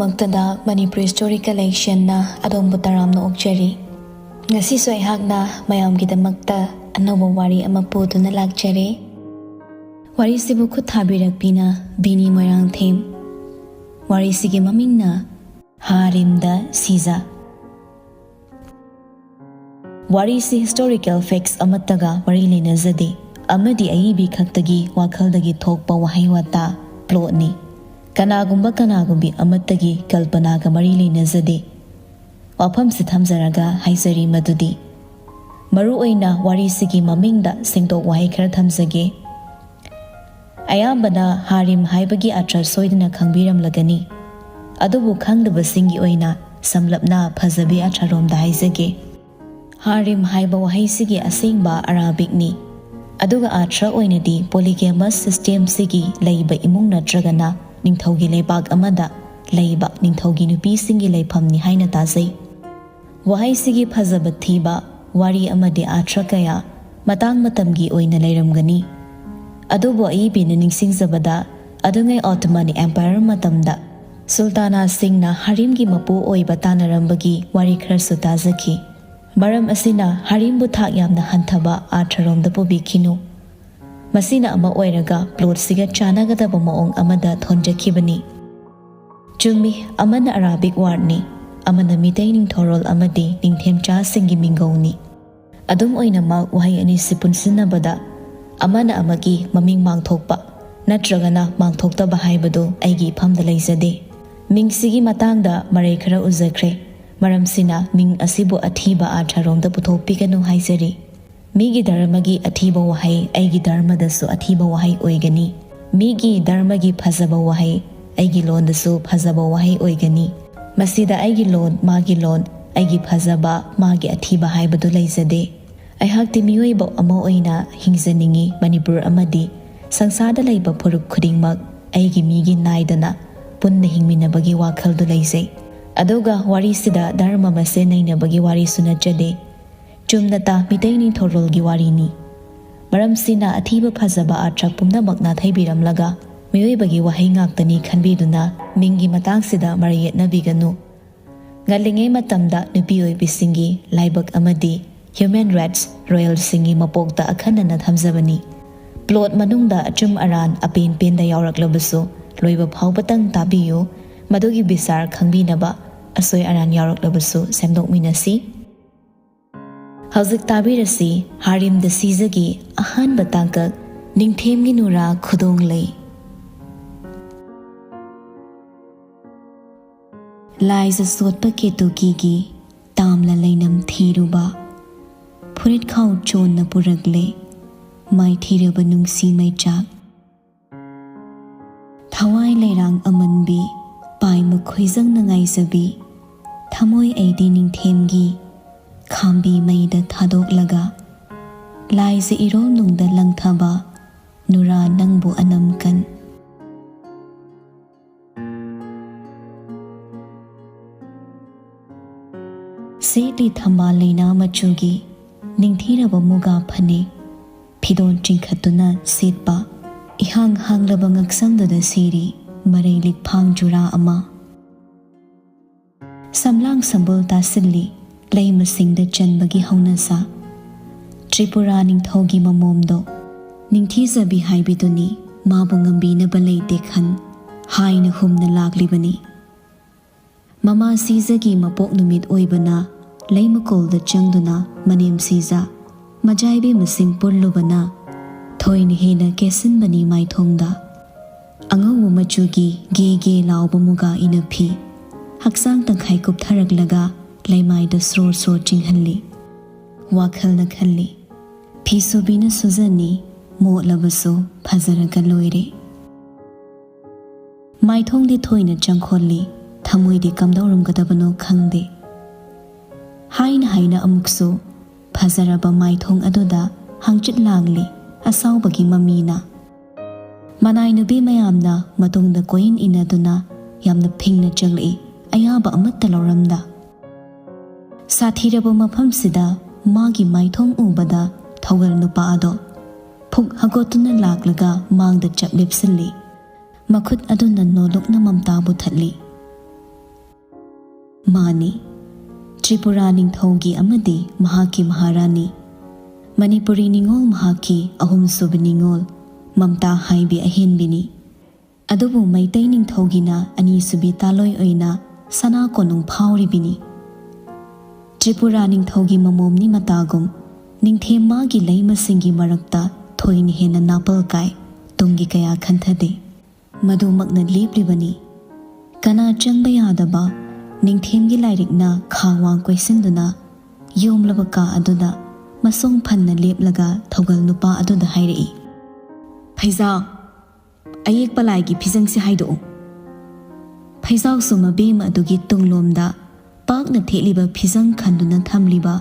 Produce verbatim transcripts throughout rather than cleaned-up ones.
ꯃꯛꯇꯗ Manipuri story ꯀꯂꯦꯛꯁꯟꯅ ꯑꯗꯣꯝꯕꯨ ꯇꯔꯥꯝꯅ ꯑꯣꯛꯆꯔꯤ꯫ ꯉꯁꯤꯁꯨ ꯑꯩꯍꯥꯛꯅ ꯃꯌꯥꯝꯒꯤꯗꯃꯛꯇ ꯑꯅꯧꯕ ꯋꯥꯔꯤ ꯑꯃ ꯄꯨꯗꯨꯅ ꯂꯥꯛꯆꯔꯦ꯫ ꯋꯥꯔꯤꯁꯤꯕꯨ ꯈꯨꯠ ꯊꯥꯕꯤꯔꯛꯄꯤꯅ ꯕꯤꯅꯤ ꯃꯣꯏꯔꯥꯡꯊꯦꯝ꯫ ꯋꯥꯔꯤꯁꯤꯒꯤ ꯃꯃꯤꯡꯅ ꯍꯥꯔꯤꯝꯗ ꯁꯤꯖꯥ꯫ ꯋꯥꯔꯤꯁꯤ ꯍꯤꯁꯇꯣꯔꯤꯀꯦꯜ ꯐꯦꯛꯁ ꯑꯃꯠꯇꯒ ꯃꯔꯤ ꯂꯩꯅꯖꯗꯦ ꯑꯃꯗꯤ ꯑꯏꯕꯤ ꯈꯛꯇꯒꯤ ꯋꯥꯈꯜꯗꯒꯤ ꯊꯣꯛꯄ ꯋꯥꯍꯩ ꯋꯥꯇꯥ, ꯄ꯭ꯂꯣꯠꯅꯤ꯫ ꯀꯅꯥꯒꯨꯝꯕ ꯀꯅꯥꯒꯨꯝꯕꯤ ꯑꯃꯠꯇꯒꯤ ꯀꯜꯄꯅꯥꯒ ꯃꯔꯤ ꯂꯩꯅꯖꯗꯦ꯫ ꯋꯥꯐꯝꯁꯤ ꯊꯝꯖꯔꯒ ꯍꯥꯏꯖꯔꯤ ꯃꯗꯨꯗꯤ, ꯃꯔꯨꯑꯣꯏꯅ ꯋꯥꯔꯤꯁꯤꯒꯤ ꯃꯃꯤꯡꯗ ꯁꯦꯡꯗꯣꯛ ꯋꯥꯍꯩ ꯈꯔ ꯊꯝꯖꯒꯦ꯫ ꯑꯌꯥꯝꯕꯅ ꯍꯥꯔꯤꯝ ꯍꯥꯏꯕꯒꯤ ꯑꯔꯊ ꯁꯣꯏꯗꯅ ꯈꯪꯕꯤꯔꯝꯂꯒꯅꯤ꯫ ꯑꯗꯨꯕꯨ ꯈꯪꯗꯕꯁꯤꯡꯒꯤ ꯑꯣꯏꯅ ꯁꯝꯂꯞꯅ ꯐꯖꯕꯤ ꯑꯔꯊꯔꯣꯝꯗ ꯍꯥꯏꯖꯒꯦ꯫ ꯍꯥꯔꯤꯝ ꯍꯥꯏꯕ ꯋꯥꯍꯩꯁꯤꯒꯤ ꯑꯁꯦꯡꯕ ꯑꯔꯥꯕꯤꯛꯅꯤ꯫ ꯑꯗꯨꯒ ꯑꯔꯊ ꯑꯣꯏꯅꯗꯤ ꯄꯣꯂꯤꯒꯦꯃꯁ ꯁꯤꯁꯇꯦꯝꯁꯤꯒꯤ ꯂꯩꯕ ꯏꯃꯨꯡ ꯅꯠꯇ꯭ꯔꯒꯅ ꯅꯤꯡꯊꯧꯒꯤ ꯂꯩꯕꯥꯛ ꯑꯃꯗ ꯂꯩꯕ ꯅꯤꯡꯊꯧꯒꯤ ꯅꯨꯄꯤꯁꯤꯡꯒꯤ ꯂꯩꯐꯝꯅꯤ ꯍꯥꯏꯅ ꯇꯥꯖꯩ꯫ ꯋꯥꯍꯩꯁꯤꯒꯤ ꯐꯖꯕ ꯊꯤꯕ ꯋꯥꯔꯤ ꯑꯃꯗꯤ ꯑꯔꯊ ꯀꯌꯥ ꯃꯇꯥꯡ ꯃꯇꯝꯒꯤ ꯑꯣꯏꯅ ꯂꯩꯔꯝꯒꯅꯤ꯫ ꯑꯗꯨꯕꯨ ꯑꯏꯕꯤꯅ ꯅꯤꯡꯁꯤꯡꯖꯕꯗ, ꯑꯗꯨꯉꯩ ꯑꯣꯇꯣꯃꯟ ꯑꯦꯝꯄꯥꯌꯔ ꯃꯇꯝꯗ ꯁꯨꯜꯇꯥꯅꯥꯁꯤꯡꯅ ꯍꯥꯔꯤꯝꯒꯤ ꯃꯄꯨ ꯑꯣꯏꯕ ꯇꯥꯟꯅꯔꯝꯕꯒꯤ ꯋꯥꯔꯤ ꯈꯔꯁꯨ ꯇꯥꯖꯈꯤ꯫ ꯃꯔꯝ ꯑꯁꯤꯅ ꯍꯥꯔꯤꯝꯕꯨ ꯊꯥꯛ ꯌꯥꯝꯅ ꯍꯟꯊꯕ ꯑꯔꯊꯔꯣꯝꯗ ꯄꯨꯕꯤꯈꯤꯅꯨ꯫ ꯃꯁꯤꯅ ꯑꯃ ꯑꯣꯏꯔꯒ ꯄ꯭ꯂꯣꯠꯁꯤꯒ ꯆꯥꯟꯅꯒꯗꯕ ꯃꯑꯣꯡ ꯑꯃꯗ ꯊꯣꯟꯖꯈꯤꯕꯅꯤ꯫ ꯆꯨꯝꯃꯤ, ꯑꯃꯅ ꯑꯔꯥꯕꯤꯛ ꯋꯥꯔꯗꯅꯤ, ꯑꯃꯅ ꯃꯤꯇꯩ ꯅꯤꯡꯊꯧꯔꯣꯜ ꯑꯃꯗꯤ ꯅꯤꯡꯊꯦꯝꯆꯥꯁꯤꯡꯒꯤ ꯃꯤꯡꯒꯧꯅꯤ꯫ ꯑꯗꯨꯝ ꯑꯣꯏꯅꯃꯛ, ꯋꯥꯍꯩ ꯑꯅꯤꯁꯤ ꯄꯨꯟꯁꯤꯟꯅꯕꯗ ꯑꯃꯅ ꯑꯃꯒꯤ ꯃꯃꯤꯡ ꯃꯥꯡꯊꯣꯛꯄ ꯅꯠꯇ꯭ꯔꯒꯅ ꯃꯥꯡꯊꯣꯛꯇꯕ ꯍꯥꯏꯕꯗꯨ ꯑꯩꯒꯤ ꯏꯐꯝꯗ ꯂꯩꯖꯗꯦ꯫ ꯃꯤꯡꯁꯤꯒꯤ ꯃꯇꯥꯡꯗ ꯃꯔꯩ ꯈꯔ ꯎꯖꯈ꯭ꯔꯦ꯫ ꯃꯔꯝꯁꯤꯅ ꯃꯤꯡ ꯑꯁꯤꯕꯨ ꯑꯊꯤꯕ ꯑꯥꯔꯊꯔꯣꯝꯗ ꯄꯨꯊꯣꯛꯄꯤꯒꯅꯨ ꯍꯥꯏꯖꯔꯤ꯫ ꯃꯤꯒꯤ ꯙꯔꯃꯒꯤ ꯑꯊꯤꯕ ꯋꯥꯍꯩ ꯑꯩꯒꯤ ꯙꯔꯃꯗꯁꯨ ꯑꯊꯤꯕ ꯋꯥꯍꯩ ꯑꯣꯏꯒꯅꯤ꯫ ꯃꯤꯒꯤ ꯙꯔꯃꯒꯤ ꯐꯖꯕ ꯋꯥꯍꯩ ꯑꯩꯒꯤ ꯂꯣꯟꯗꯁꯨ ꯐꯖꯕ ꯋꯥꯍꯩ ꯑꯣꯏꯒꯅꯤ꯫ ꯃꯁꯤꯗ ꯑꯩꯒꯤ ꯂꯣꯟ, ꯃꯥꯒꯤ ꯂꯣꯟ, ꯑꯩꯒꯤ ꯐꯖꯕ, ꯃꯥꯒꯤ ꯑꯊꯤꯕ ꯍꯥꯏꯕꯗꯨ ꯂꯩꯖꯗꯦ꯫ ꯑꯩꯍꯥꯛꯇꯤ ꯃꯤꯑꯣꯏꯕ ꯑꯃ ꯑꯣꯏꯅ ꯍꯤꯡꯖꯅꯤꯡꯏ꯫ ꯃꯅꯤꯄꯨꯔ ꯑꯃꯗꯤ ꯁꯪꯁꯥꯔꯗ ꯂꯩꯕ ꯐꯨꯔꯨꯞ ꯈꯨꯗꯤꯡꯃꯛ ꯑꯩꯒꯤ ꯃꯤꯒꯤ ꯅꯥꯏꯗꯅ ꯄꯨꯟꯅ ꯍꯤꯡꯃꯤꯟꯅꯕꯒꯤ ꯋꯥꯈꯜꯗꯨ ꯂꯩꯖꯩ꯫ ꯑꯗꯨꯒ ꯋꯥꯔꯤꯁꯤꯗ ꯙꯔꯃ ꯃꯁꯦꯟ ꯅꯩꯅꯕꯒꯤ ꯋꯥꯔꯤꯁꯨ ꯅꯠꯆꯗꯦ꯫ ꯆꯨꯝꯅꯇ ꯃꯤꯇꯩ ꯅꯤꯡꯊꯧꯔꯣꯜꯒꯤ ꯋꯥꯔꯤꯅꯤ꯫ ꯃꯔꯝꯁꯤꯅ ꯑꯊꯤꯕ ꯐꯖꯕ ꯑꯥꯔꯊ ꯄꯨꯝꯅꯃꯛ ꯅꯥꯊꯩꯕꯤꯔꯝꯂꯒ ꯃꯤꯑꯣꯏꯕꯒꯤ ꯋꯥꯍꯩ ꯉꯥꯛꯇꯅꯤ ꯈꯟꯕꯤꯗꯨꯅ ꯃꯤꯡꯒꯤ ꯃꯇꯥꯡꯁꯤꯗ ꯃꯔꯩ ꯌꯦꯠꯅꯕꯤꯒꯅꯨ꯫ ꯉꯜꯂꯤꯉꯩ ꯃꯇꯝꯗ ꯅꯨꯄꯤ ꯑꯣꯏꯕꯤꯁꯤꯡꯒꯤ ꯂꯥꯏꯕꯛ ꯑꯃꯗꯤ human rights royalꯁꯤꯡꯒꯤ ꯃꯄꯣꯛꯇ ꯑꯈꯟꯅꯅ ꯊꯝꯖꯕꯅꯤ꯫ ꯄ꯭ꯂꯣꯠ ꯃꯅꯨꯡꯗ ꯑꯆꯨꯝ ꯑꯔꯥꯟ ꯑꯄꯦꯟ ꯄꯦꯟꯗ ꯌꯥꯎꯔꯛꯂꯕꯁꯨ ꯂꯣꯏꯕ ꯐꯥꯎꯕꯇꯪ ꯇꯥꯕꯤꯌꯨ꯫ ꯃꯗꯨꯒꯤ ꯕꯤꯆꯥꯔ ꯈꯪꯕꯤꯅꯕ ꯑꯁꯣꯏ ꯑꯔꯥꯟ ꯌꯥꯎꯔꯛꯂꯕꯁꯨ ꯁꯦꯝꯗꯣꯛꯃꯤꯟꯅꯁꯤ꯫ ꯍꯧꯖꯤꯛ ꯇꯥꯕꯤꯔꯁꯤ ꯍꯥꯔꯤꯝꯗ ꯁꯤꯖꯒꯤ ꯑꯍꯥꯟꯕ ꯇꯥꯡꯀꯛ, ꯅꯤꯡꯊꯦꯝꯒꯤ ꯅꯨꯔꯥ ꯈꯨꯗꯣꯡ ꯂꯩ꯫ ꯂꯥꯏꯖ ꯆꯣꯠꯄ ꯀꯦꯇꯨꯀꯤꯒꯤ ꯇꯥꯝꯂ ꯂꯩꯅꯝ ꯊꯤꯔꯨꯕ, ꯐꯨꯔꯤꯠꯈꯥꯎ ꯆꯣꯟꯅ ꯄꯨꯔꯛꯂꯦ ꯃꯥꯏꯊꯤꯔꯕ ꯅꯨꯡꯁꯤ ꯃꯩꯆꯥꯛ꯫ ꯊꯋꯥꯏ ꯂꯩꯔꯥꯡ ꯑꯃꯟꯕꯤ, ꯄꯥꯏ ꯃꯈꯣꯏꯖꯪꯅ ꯉꯥꯏꯖꯕꯤ, ꯊꯃꯣꯏ ꯑꯩꯗꯤ ꯅꯤꯡꯊꯦꯝꯒꯤ ꯈꯥꯝꯕꯤ ꯃꯩꯗ ꯊꯥꯗꯣꯛꯂꯒ, ꯂꯥꯏꯖ ꯏꯔꯣꯜ ꯅꯨꯡꯗ ꯂꯪꯊꯕ ꯅꯨꯔꯥ ꯅꯪꯕꯨ ꯑꯅꯝꯀꯟ꯫ ꯁꯦꯠꯂꯤ ꯊꯝꯕꯥꯜ ꯂꯩꯅꯥ ꯃꯆꯨꯒꯤ ꯅꯤꯡꯊꯤꯔꯕ ꯃꯨꯒꯥ ꯐꯅꯦꯛ, ꯐꯤꯗꯣꯟ ꯆꯤꯡꯈꯠꯇꯨꯅ ꯁꯦꯠꯄ, ꯏꯍꯥꯡ ꯍꯥꯡꯂꯕ ꯉꯛꯁꯝꯗꯨꯗ ꯁꯤꯔꯤ ꯃꯔꯩ ꯂꯤꯛꯐꯥꯡ ꯖꯨꯔꯥ ꯑꯃ꯫ ꯁꯝꯂꯥꯡ ꯁꯝꯕꯨꯜ ꯇꯥꯁꯤꯜꯂꯤ ꯂꯩꯃꯁꯤꯡꯗ ꯆꯟꯕꯒꯤ ꯍꯧꯅꯁꯥ꯫ ꯇ꯭ꯔꯤꯄꯨꯔꯥ ꯅꯤꯡꯊꯧꯒꯤ ꯃꯃꯣꯝꯗꯣ ꯅꯤꯡꯊꯤꯖꯕꯤ ꯍꯥꯏꯕꯤꯗꯨꯅꯤ ꯃꯥꯕꯨ ꯉꯝꯕꯤꯅꯕ ꯂꯩꯇꯦ ꯈꯟ ꯍꯥꯏꯅ ꯍꯨꯝꯅ ꯂꯥꯛꯂꯤꯕꯅꯤ꯫ ꯃꯃꯥ ꯁꯤꯖꯒꯤ ꯃꯄꯣꯛ ꯅꯨꯃꯤꯠ ꯑꯣꯏꯕꯅ ꯂꯩꯃꯀꯣꯜꯗ ꯆꯪꯗꯨꯅ ꯃꯅꯦꯝ ꯁꯤꯖ ꯃꯖꯥꯏꯕꯤ ꯃꯁꯤꯡ ꯄꯨꯜꯂꯨꯕꯅ ꯊꯣꯏꯅ ꯍꯦꯟꯅ ꯀꯦꯁꯤꯟꯕꯅꯤ ꯃꯥꯏꯊꯣꯡꯗ꯫ ꯑꯉꯧꯕ ꯃꯆꯨꯒꯤ ꯒꯦ ꯒꯦ ꯂꯥꯎꯕ ꯃꯨꯒꯥ ꯏꯅꯐꯤ, ꯍꯛꯆꯥꯡ ꯇꯪꯈꯥꯏ ꯀꯨꯞꯊꯔꯛꯂꯒ ꯂꯩꯃꯥꯏꯗ ꯁ꯭ꯔꯣꯔ ꯁ꯭ꯔꯣꯔ ꯆꯤꯡꯍꯜꯂꯤ꯫ ꯋꯥꯈꯜꯅ ꯈꯜꯂꯤ, ꯐꯤ ꯁꯨꯕꯤꯅ ꯁꯨꯖꯅꯤ, ꯃꯣꯠꯂꯕꯁꯨ ꯐꯖꯔꯒ ꯂꯣꯏꯔꯦ꯫ ꯃꯥꯏꯊꯣꯡꯗꯤ ꯊꯣꯏꯅ ꯆꯪꯈꯣꯜꯂꯤ, ꯊꯃꯣꯏꯗꯤ ꯀꯝꯗꯧꯔꯝꯒꯗꯕꯅꯣ ꯈꯪꯗꯦ꯫ ꯍꯥꯏꯅ ꯍꯥꯏꯅ ꯑꯃꯨꯛꯁꯨ ꯐꯖꯔꯕ ꯃꯥꯏꯊꯣꯡ ꯑꯗꯨꯗ ꯍꯪꯆꯤꯠ ꯂꯥꯡꯂꯤ ꯑꯁꯥꯎꯕꯒꯤ ꯃꯃꯤꯅ꯫ ꯃꯅꯥꯏ ꯅꯨꯄꯤ ꯃꯌꯥꯝꯅ ꯃꯇꯨꯡꯗ ꯀꯣꯏꯏꯟ ꯏꯟꯅꯗꯨꯅ ꯌꯥꯝꯅ ꯐꯤꯡꯅ ꯆꯪꯂꯛꯏ, ꯑꯌꯥꯕ ꯑꯃꯠꯇ ꯂꯧꯔꯝꯗ꯫ ꯁꯥꯊꯤꯔꯕ ꯃꯐꯝꯁꯤꯗ ꯃꯥꯒꯤ ꯃꯥꯏꯊꯣꯡ ꯎꯕꯗ ꯊꯧꯒꯜ ꯅꯨꯄꯥ ꯑꯗꯣ ꯐꯨꯛ ꯍꯒꯣꯠꯇꯨꯅ ꯂꯥꯛꯂꯒ ꯃꯥꯡꯗ ꯆꯞ ꯂꯦꯞꯁꯤꯜꯂꯤ꯫ ꯃꯈꯨꯠ ꯑꯗꯨꯅ ꯅꯣꯂꯨꯛꯅ ꯃꯝꯇꯥꯕꯨ ꯊꯠꯂꯤ꯫ ꯃꯥꯅꯤ, ꯇ꯭ꯔꯤꯄꯨꯔꯥ ꯅꯤꯡꯊꯧꯒꯤ ꯑꯃꯗꯤ ꯃꯍꯥꯛꯀꯤ ꯃꯍꯥꯔꯥꯅꯤ, ꯃꯅꯤꯄꯨꯔꯤ ꯅꯤꯉꯣꯜ ꯃꯍꯥꯛꯀꯤ ꯑꯍꯨꯝꯁꯨꯕ ꯅꯤꯉꯣꯜ, ꯃꯝꯇꯥ ꯍꯥꯏꯕꯤ ꯑꯍꯦꯟꯕꯤꯅꯤ꯫ ꯑꯗꯨꯕꯨ ꯃꯩꯇꯩ ꯅꯤꯡꯊꯧꯒꯤꯅ ꯑꯅꯤꯁꯨꯕꯤ ꯇꯥꯂꯣꯏ ꯑꯣꯏꯅ ꯁꯅꯥ ꯀꯣꯅꯨꯡ ꯐꯥꯎꯔꯤꯕꯤꯅꯤ꯫ ꯇ꯭ꯔꯤꯄꯨꯔꯥ ꯅꯤꯡꯊꯧꯒꯤ ꯃꯃꯣꯝꯅꯤ ꯃꯇꯥꯒꯨꯝ ꯅꯤꯡꯊꯦꯝ ꯃꯥꯒꯤ ꯂꯩꯃꯁꯤꯡꯒꯤ ꯃꯔꯛꯇ ꯊꯣꯏꯅ ꯍꯦꯟꯅ ꯅꯥꯄꯜ ꯀꯥꯏ, ꯇꯨꯡꯒꯤ ꯀꯌꯥ ꯈꯟꯊꯗꯦ꯫ ꯃꯗꯨꯃꯛꯅ ꯂꯦꯞꯂꯤꯕꯅꯤ꯫ ꯀꯅꯥ ꯆꯪꯕ ꯌꯥꯗꯕ ꯅꯤꯡꯊꯦꯝꯒꯤ ꯂꯥꯏꯔꯤꯛꯅ ꯈꯥ ꯋꯥꯡ ꯀꯣꯏꯁꯤꯟꯗꯨꯅ ꯌꯣꯝꯂꯕ ꯀꯥ ꯑꯗꯨꯗ ꯃꯁꯣꯡ ꯐꯟꯅ ꯂꯦꯞꯂꯒ ꯊꯧꯒꯜ ꯅꯨꯄꯥ ꯑꯗꯨꯗ ꯍꯥꯏꯔꯛꯏ, "ꯐꯩꯖꯥꯎ, ꯑꯌꯦꯛꯄ ꯂꯥꯏꯒꯤ ꯐꯤꯖꯪꯁꯤ ꯍꯥꯏꯗꯣꯛꯎ꯫" ꯐꯩꯖꯥꯎꯁꯨ ꯃꯕꯦꯝꯃ ꯑꯗꯨꯒꯤ ꯇꯨꯡꯂꯣꯝꯗ ꯄꯥꯛꯅ ꯊꯦꯠꯂꯤꯕ ꯐꯤꯖꯪ ꯈꯟꯗꯨꯅ ꯊꯝꯂꯤꯕ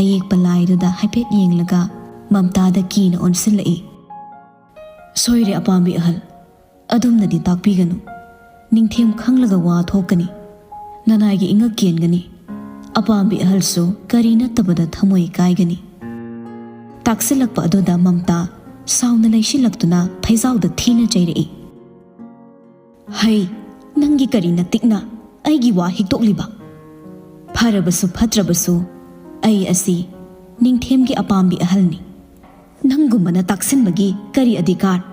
ꯑꯌꯦꯛꯄ ꯂꯥꯏꯗꯨꯗ ꯍꯥꯏꯐꯦꯠ ꯌꯦꯡꯂꯒ ꯃꯝꯇꯥꯗ ꯀꯤꯅ ꯑꯣꯟꯁꯤꯜꯂꯛꯏ꯫ "ꯁꯣꯏꯔꯦ ꯑꯄꯥꯝꯕꯤ ꯑꯍꯜ, ꯑꯗꯨꯝꯅꯗꯤ ꯇꯥꯛꯄꯤꯒꯅꯨ꯫ ꯅꯤꯡꯊꯦꯝ ꯈꯪꯂꯒ ꯋꯥ ꯊꯣꯛꯀꯅꯤ꯫ ꯅꯅꯥꯏꯒꯤ ꯏꯉꯛ ꯀꯦꯟꯒꯅꯤ꯫ ꯑꯄꯥꯝꯕꯤ ꯑꯍꯜꯁꯨ ꯀꯔꯤ ꯅꯠꯇꯕꯗ ꯊꯃꯣꯏ ꯀꯥꯏꯒꯅꯤ꯫" ꯇꯥꯛꯁꯤꯜꯂꯛꯄ ꯑꯗꯨꯗ ꯃꯝꯇꯥ ꯁꯥꯎꯅ ꯂꯩꯁꯤꯜꯂꯛꯇꯨꯅ ꯐꯩꯖꯥꯎꯗ ꯊꯤꯅ ꯆꯩꯔꯛꯏ꯫ "ꯍꯩ, ꯅꯪꯒꯤ ꯀꯔꯤ ꯅꯇꯤꯛꯅ ꯑꯩꯒꯤ ꯋꯥ ꯍꯤꯛꯇꯣꯛꯂꯤꯕ? ꯐꯔꯕꯁꯨ ꯐꯠꯇ꯭ꯔꯕꯁꯨ ꯑꯩ ꯑꯁꯤ ꯅꯤꯡꯊꯦꯝꯒꯤ ꯑꯄꯥꯝꯕꯤ ꯑꯍꯜꯅꯤ꯫ ꯅꯪꯒꯨꯝꯕꯅ ꯇꯥꯛꯁꯤꯟꯕꯒꯤ ꯀꯔꯤ ꯑꯙꯤꯀꯥꯔ?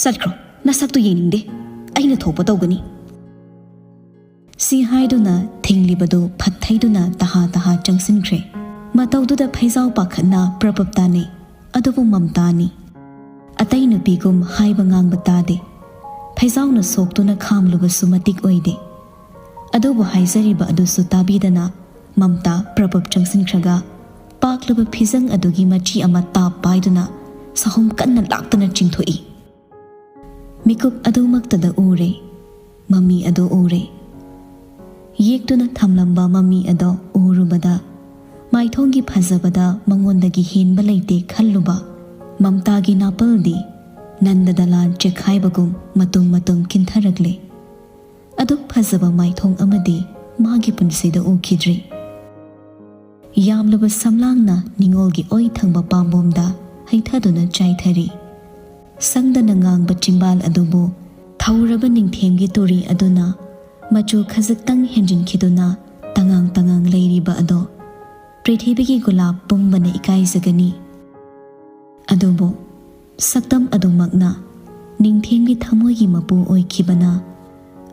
ꯆꯠꯈ꯭ꯔꯣ, ꯅꯁꯛꯇꯨ ꯌꯦꯡꯅꯤꯡꯗꯦ꯫ ꯑꯩꯅ ꯊꯣꯛꯄ ꯇꯧꯒꯅꯤ꯫" ꯁꯤ ꯍꯥꯏꯗꯨꯅ ꯊꯤꯡꯂꯤꯕꯗꯨ ꯐꯠꯊꯩꯗꯨꯅ ꯇꯍꯥ ꯇꯍꯥ ꯆꯪꯁꯤꯟꯈ꯭ꯔꯦ꯫ ꯃꯇꯧꯗꯨꯗ ꯐꯩꯖꯥꯎ ꯄꯥꯈꯠꯅ ꯄ꯭ꯔꯄꯞ ꯇꯥꯅꯩ꯫ ꯑꯗꯨꯕꯨ ꯃꯝꯇꯥꯅꯤ꯫ ꯑꯇꯩ ꯅꯨꯄꯤꯒꯨꯝ ꯍꯥꯏꯕ ꯉꯥꯡꯕ ꯇꯥꯗꯦ꯫ ꯐꯩꯖꯥꯎꯅ ꯁꯣꯛꯇꯨꯅ ꯈꯥꯝꯂꯨꯕꯁꯨ ꯃꯇꯤꯛ ꯑꯣꯏꯗꯦ꯫ ꯑꯗꯨꯕꯨ ꯍꯥꯏꯖꯔꯤꯕ ꯑꯗꯨꯁꯨ ꯇꯥꯕꯤꯗꯅ ꯃꯝꯇꯥ ꯄ꯭ꯔꯄꯞ ꯆꯪꯁꯤꯟꯈ꯭ꯔꯒ ꯄꯥꯛꯂꯕ ꯐꯤꯖꯪ ꯑꯗꯨꯒꯤ ꯃꯆꯤ ꯑꯃ ꯇꯥꯞ ꯄꯥꯏꯗꯨꯅ ꯁꯍꯨꯝ ꯀꯟꯅ ꯂꯥꯛꯇꯅ ꯆꯤꯡꯊꯣꯛꯏ꯫ ꯃꯤꯀꯨꯞ ꯑꯗꯨꯃꯛꯇꯗ ꯎꯔꯦ, ꯃꯃꯤ ꯑꯗꯨ ꯎꯔꯦ꯫ ꯌꯦꯛꯇꯨꯅ ꯊꯝꯂꯝꯕ ꯃꯃꯤ ꯑꯗꯣ ꯎꯔꯨꯕꯗ ꯃꯥꯏꯊꯣꯡꯒꯤ ꯐꯖꯕꯗ ꯃꯉꯣꯟꯗꯒꯤ ꯍꯦꯟꯕ ꯂꯩꯇꯦ ꯈꯜꯂꯨꯕ ꯃꯝꯇꯥꯒꯤ ꯅꯥꯄꯜꯗꯤ ꯅꯟꯗ ꯗꯂꯥꯟ ꯆꯦꯛꯈꯥꯏꯕꯒꯨꯝ ꯃꯇꯨꯝ ꯃꯇꯨꯝ ꯀꯤꯟꯊꯔꯛꯂꯦ꯫ ꯑꯗꯨꯛ ꯐꯖꯕ ꯃꯥꯏꯊꯣꯡ ꯑꯃꯗꯤ ꯃꯥꯒꯤ ꯄꯨꯟꯁꯤꯗ ꯎꯈꯤꯗ꯭ꯔꯤ꯫ ꯌꯥꯝꯂꯕ ꯁꯝꯂꯥꯡꯅ ꯅꯤꯉꯣꯜꯒꯤ ꯑꯣꯏ ꯊꯪꯕ ꯄꯥꯝꯕꯣꯝꯗ ꯍꯩꯊꯗꯨꯅ ꯆꯥꯏꯊꯔꯤ꯫ ꯁꯪꯗꯅ ꯉꯥꯡꯕ ꯆꯤꯝꯕꯥꯜ ꯑꯗꯨꯕꯨ ꯊꯧꯔꯕ ꯅꯤꯡꯊꯦꯝꯒꯤ ꯇꯨꯔꯤ ꯑꯗꯨꯅ ꯃꯆꯨ ꯈꯖꯤꯛꯇꯪ ꯍꯦꯟꯖꯤꯟꯈꯤꯗꯨꯅ ꯇꯉꯥꯡ ꯇꯉꯥꯡ ꯂꯩꯔꯤꯕ ꯑꯗꯣ ꯄ꯭ꯔꯤꯊꯤꯕꯤꯒꯤ ꯒꯨꯂꯥꯞ ꯄꯨꯝꯕꯅ ꯏꯀꯥꯏꯖꯒꯅꯤ꯫ ꯑꯗꯨꯕꯨ ꯁꯛꯇꯝ ꯑꯗꯨꯃꯛꯅ ꯅꯤꯡꯊꯦꯝꯒꯤ ꯊꯃꯣꯏꯒꯤ ꯃꯄꯨ ꯑꯣꯏꯈꯤꯕꯅ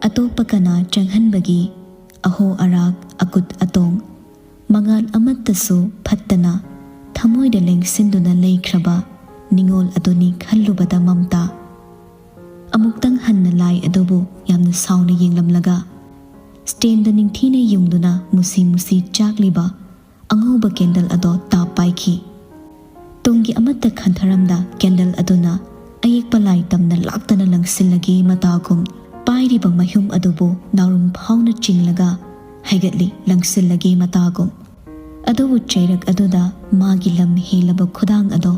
ꯑꯇꯣꯞꯄ ꯀꯅꯥ ꯆꯪꯍꯟꯕꯒꯤ ꯑꯍꯣ ꯑꯔꯥꯛ, ꯑꯀꯨꯠ ꯑꯇꯣꯡ, ꯃꯉꯥꯜ ꯑꯃꯠꯇꯁꯨ ꯐꯠꯇꯅ ꯊꯃꯣꯏꯗ ꯂꯦꯡꯁꯤꯟꯗꯨꯅ ꯂꯩꯈ꯭ꯔꯕ ꯅꯤꯉꯣꯜ ꯑꯗꯨꯅꯤ ꯈꯜꯂꯨꯕꯗ ꯃꯝꯇꯥ ꯑꯃꯨꯛꯇꯪ ꯍꯟꯅ ꯂꯥꯏ ꯑꯗꯨꯕꯨ ꯌꯥꯝꯅ ꯁꯥꯎꯅ ꯌꯦꯡꯂꯝꯂꯒ ꯁ꯭ꯇꯦꯟꯗ ꯅꯤꯡꯊꯤꯅ ꯌꯨꯡꯗꯨꯅ ꯃꯨꯁꯤ ꯃꯨꯁꯤ ꯆꯥꯛꯂꯤꯕ ꯑꯉꯧꯕ ꯀꯦꯟꯗꯜ ꯑꯗꯣ ꯇꯥꯞ ꯄꯥꯏꯈꯤ꯫ ꯇꯨꯡꯒꯤ ꯑꯃꯠꯇ ꯈꯟꯊꯔꯝꯗ ꯀꯦꯟꯗꯜ ꯑꯗꯨꯅ ꯑꯌꯦꯛꯄ ꯂꯥꯏ ꯇꯝꯅ ꯂꯥꯛꯇꯅ ꯂꯪꯁꯤꯜꯂꯒꯦ ꯃꯇꯥꯒꯨꯝ ꯄꯥꯏꯔꯤꯕ ꯃꯍꯨꯝ ꯑꯗꯨꯕꯨ ꯅꯥꯎꯔꯨꯝ ꯐꯥꯎꯅ ꯆꯤꯡꯂꯒ ꯍꯥꯏꯒꯠꯂꯤ ꯂꯪꯁꯤꯜꯂꯒꯦ ꯃꯇꯥꯒꯨꯝ꯫ ꯑꯗꯨꯕꯨ ꯆꯩꯔꯛ ꯑꯗꯨꯗ ꯃꯥꯒꯤ ꯂꯝ ꯍꯦꯜꯂꯕ ꯈꯨꯗꯥꯡ ꯑꯗꯣ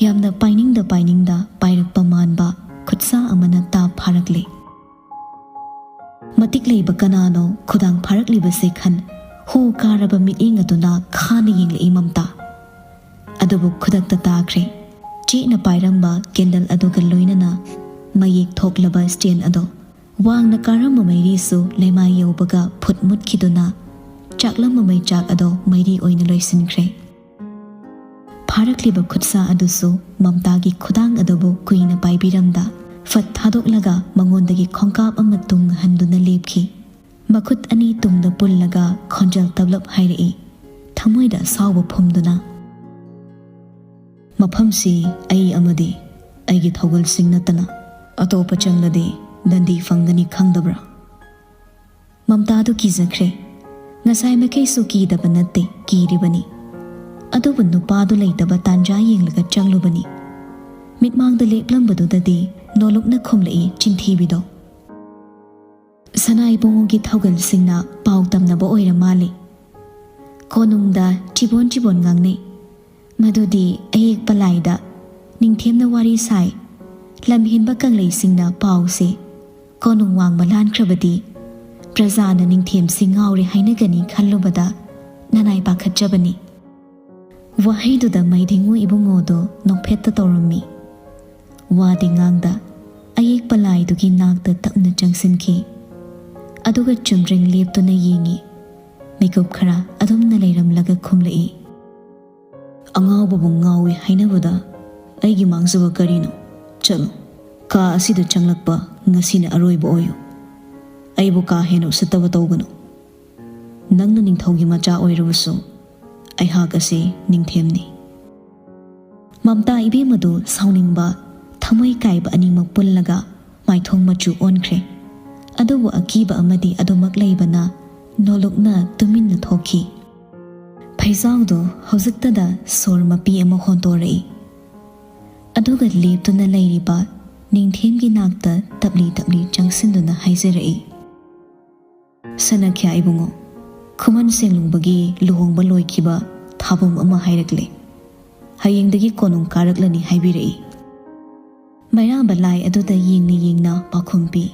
ꯌꯥꯝꯅ ꯄꯥꯏꯅꯤꯡꯗ ꯄꯥꯏꯅꯤꯡꯗ ꯄꯥꯏꯔꯛꯄ ꯃꯥꯟꯕ ꯈꯨꯠꯁꯥ ꯑꯃꯅ ꯇꯥꯞ ꯐꯥꯔꯛꯂꯦ꯫ ꯃꯇꯤꯛ ꯂꯩꯕ ꯀꯅꯥꯅꯣ ꯈꯨꯗꯥꯡ ꯐꯥꯔꯛꯂꯤꯕꯁꯦ ꯈꯟ ꯍꯨ ꯀꯥꯔꯕ ꯃꯤꯠꯌꯦꯡ ꯑꯗꯨꯅ ꯈꯥꯅ ꯌꯦꯡꯂꯛꯏ ꯃꯝꯇꯥ꯫ ꯑꯗꯨꯕꯨ ꯈꯨꯗꯛꯇ ꯇꯥꯈ꯭ꯔꯦ꯫ ꯆꯦꯠꯅ ꯄꯥꯏꯔꯝꯕ ꯀꯦꯟꯗꯜ ꯑꯗꯨꯒ ꯂꯣꯏꯅꯅ ꯃꯌꯦꯛ ꯊꯣꯛꯂꯕ ꯁ꯭ꯇꯦꯟ ꯑꯗꯣ ꯋꯥꯡꯅ ꯀꯥꯔꯝꯕ ꯃꯩꯔꯤꯁꯨ ꯂꯩꯃꯥꯏ ꯌꯧꯕꯒ ꯐꯨꯠ ꯃꯨꯠꯈꯤꯗꯨꯅ ꯆꯥꯛꯂꯝꯕ ꯃꯩꯆꯥꯛ ꯑꯗꯣ ꯃꯩꯔꯤ ꯑꯣꯏꯅ ꯂꯣꯏꯁꯤꯟꯈ꯭ꯔꯦ꯫ ꯐꯥꯔꯛꯂꯤꯕ ꯈꯨꯠꯁꯥ ꯑꯗꯨꯁꯨ ꯃꯝꯇꯥꯒꯤ ꯈꯨꯗꯥꯡ ꯑꯗꯨꯕꯨ ꯀꯨꯏꯅ ꯄꯥꯏꯕꯤꯔꯝꯗ ꯐꯠ ꯊꯥꯗꯣꯛꯂꯒ ꯃꯉꯣꯟꯗꯒꯤ ꯈꯣꯡꯀꯥꯞ ꯑꯃ ꯇꯨꯡ ꯍꯟꯗꯨꯅ ꯂꯦꯞꯈꯤ꯫ ꯃꯈꯨꯠ ꯑꯅꯤ ꯇꯨꯡꯗ ꯄꯨꯜꯂꯒ ꯈꯣꯟꯖꯦꯜ ꯇꯞꯂꯞ ꯍꯥꯏꯔꯛꯏ, ꯊꯃꯣꯏꯗ ꯑꯁꯥꯎꯕ ꯐꯨꯝꯗꯨꯅ, "ꯃꯐꯝꯁꯤ ꯑꯩ ꯑꯃꯗꯤ ꯑꯩꯒꯤ ꯊꯧꯒꯜꯁꯤꯡ ꯅꯠꯇꯅ ꯑꯇꯣꯞꯄ ꯆꯪꯂꯗꯤ ꯗꯟꯗꯤ ꯐꯪꯒꯅꯤ ꯈꯪꯗꯕ꯭ꯔꯥ?" ꯃꯝꯇꯥꯗꯨ ꯀꯤꯖꯈ꯭ꯔꯦ꯫ ꯉꯁꯥꯏ ꯃꯈꯩꯁꯨ ꯀꯤꯗꯕ ꯅꯠꯇꯦ, ꯀꯤꯔꯤꯕꯅꯤ꯫ ꯑꯗꯨꯕꯨ ꯅꯨꯄꯥꯗꯨ ꯂꯩꯇꯕ ꯇꯥꯟꯖꯥ ꯌꯦꯡꯂꯒ ꯆꯪꯂꯨꯕꯅꯤ꯫ ꯃꯤꯠꯃꯥꯡꯗ ꯂꯦꯞꯂꯝꯕꯗꯨꯗꯗꯤ ꯅꯣꯂꯨꯛꯅ ꯈꯨꯝꯂꯛꯏ ꯆꯤꯟꯊꯤꯕꯤꯗꯣ꯫ ꯁꯅꯥ ꯏꯕꯨꯡꯉꯣꯒꯤ ꯊꯧꯒꯜꯁꯤꯡꯅ ꯄꯥꯎ ꯇꯝꯅꯕ ꯑꯣꯏꯔ ꯃꯥꯜꯂꯤ꯫ ꯀꯣꯅꯨꯡꯗ ꯆꯤꯕꯣꯟ ꯆꯤꯕꯣꯟ ꯉꯥꯡꯅꯩ꯫ ꯃꯗꯨꯗꯤ ꯑꯌꯦꯛꯄ ꯂꯥꯏꯗ ꯅꯤꯡꯊꯦꯝꯅ ꯋꯥꯔꯤ ꯁꯥꯏ꯫ ꯂꯝꯍꯦꯟꯕ ꯀꯪꯂꯩꯁꯤꯡꯅ ꯄꯥꯎꯁꯦ ꯀꯣꯅꯨꯡ ꯋꯥꯡꯃ ꯂꯥꯟꯈ꯭ꯔꯕꯗꯤ ꯄ꯭ꯔꯖꯥꯅ ꯅꯤꯡꯊꯦꯝꯁꯤ ꯉꯥꯎꯔꯦ ꯍꯥꯏꯅꯒꯅꯤ ꯈꯜꯂꯨꯕꯗ ꯅꯅꯥꯏ ꯄꯥꯈꯠꯆꯕꯅꯤ꯫ ꯋꯥꯍꯩꯗꯨꯗ ꯃꯩꯗꯤꯡꯉꯨ ꯏꯕꯨꯡꯉꯣꯗꯣ ꯅꯣꯛꯐꯦꯠꯇ ꯇꯧꯔꯝꯃꯤ꯫ ꯋꯥꯗꯤ ꯉꯥꯡꯗ, ꯑꯌꯦꯛꯄ ꯂꯥꯏꯗꯨꯒꯤ ꯅꯥꯛꯇ ꯇꯞꯅ ꯆꯪꯁꯤꯟꯈꯤ꯫ ꯑꯗꯨꯒ ꯆꯨꯝꯗ꯭ꯔꯤꯡ ꯂꯦꯞꯇꯨꯅ ꯌꯦꯡꯉꯤ꯫ ꯃꯤꯀꯨꯞ ꯈꯔ ꯑꯗꯨꯝꯅ ꯂꯩꯔꯝꯂꯒ ꯈꯨꯝꯂꯛꯏ꯫ "ꯑꯉꯥꯎꯕꯕꯨ ꯉꯥꯎꯏ ꯍꯥꯏꯅꯕꯗ ꯑꯩꯒꯤ ꯃꯥꯡꯖꯕ ꯀꯔꯤꯅꯣ? ꯆꯠꯂꯨ, ꯀꯥ ꯑꯁꯤꯗ ꯆꯪꯂꯛꯄ ꯉꯁꯤꯅ ꯑꯔꯣꯏꯕ ꯑꯣꯏꯌꯨ꯫ ꯑꯩꯕꯨ ꯀꯥ ꯍꯦꯟꯅ ꯎꯁꯤꯠꯇꯕ ꯇꯧꯒꯅꯨ꯫ ꯅꯪꯅ ꯅꯤꯡꯊꯧꯒꯤ ꯃꯆꯥ ꯑꯣꯏꯔꯕꯁꯨ ꯑꯩꯍꯥꯛ ꯑꯁꯤ ꯅꯤꯡꯊꯦꯝꯅꯤ꯫" ꯃꯝꯇꯥ ꯏꯕꯦꯝꯃꯗꯨ ꯁꯥꯎꯅꯤꯡꯕ, ꯊꯃꯣꯏ ꯀꯥꯏꯕ ꯑꯅꯤꯃꯛ ꯄꯨꯜꯂꯒ ꯃꯥꯏꯊꯣꯡ ꯃꯆꯨ ꯑꯣꯟꯈ꯭ꯔꯦ꯫ ꯑꯗꯨꯕꯨ ꯑꯀꯤꯕ ꯑꯃꯗꯤ ꯑꯗꯨꯃꯛ ꯂꯩꯕꯅ ꯅꯣꯂꯨꯛꯅ ꯇꯨꯃꯤꯟꯅ ꯊꯣꯛꯈꯤ꯫ ꯐꯩꯖꯥꯎꯗꯨ ꯍꯧꯖꯤꯛꯇꯗ ꯁꯣꯔ ꯃꯄꯤ ꯑꯃ ꯍꯣꯟꯗꯣꯔꯛꯏ꯫ ꯑꯗꯨꯒ ꯂꯦꯞꯇꯨꯅ ꯂꯩꯔꯤꯕ ꯅꯤꯡꯊꯦꯝꯒꯤ ꯅꯥꯛꯇ ꯇꯞꯂꯤ ꯇꯞꯂꯤ ꯆꯪꯁꯤꯟꯗꯨꯅ ꯍꯥꯏꯖꯔꯛꯏ, "ꯁꯅꯥꯈ꯭ꯌꯥ ꯏꯕꯨꯡꯉꯣ, ꯈꯨꯃꯟ ꯁꯦꯡꯂꯨꯡꯕꯒꯤ ꯂꯨꯍꯣꯡꯕ ꯂꯣꯏꯈꯤꯕ ꯊꯥꯕꯨꯝ ꯑꯃ ꯍꯥꯏꯔꯛꯂꯦ꯫ ꯍꯌꯦꯡꯗꯒꯤ ꯀꯣꯅꯨꯡ ꯀꯥꯔꯛꯂꯅꯤ ꯍꯥꯏꯕꯤꯔꯛꯏ꯫" ꯃꯩꯔꯥꯕ ꯂꯥꯏ ꯑꯗꯨꯗ ꯌꯦꯡꯅ ꯌꯦꯡꯅ ꯄꯥꯎꯈꯨꯝ ꯄꯤ,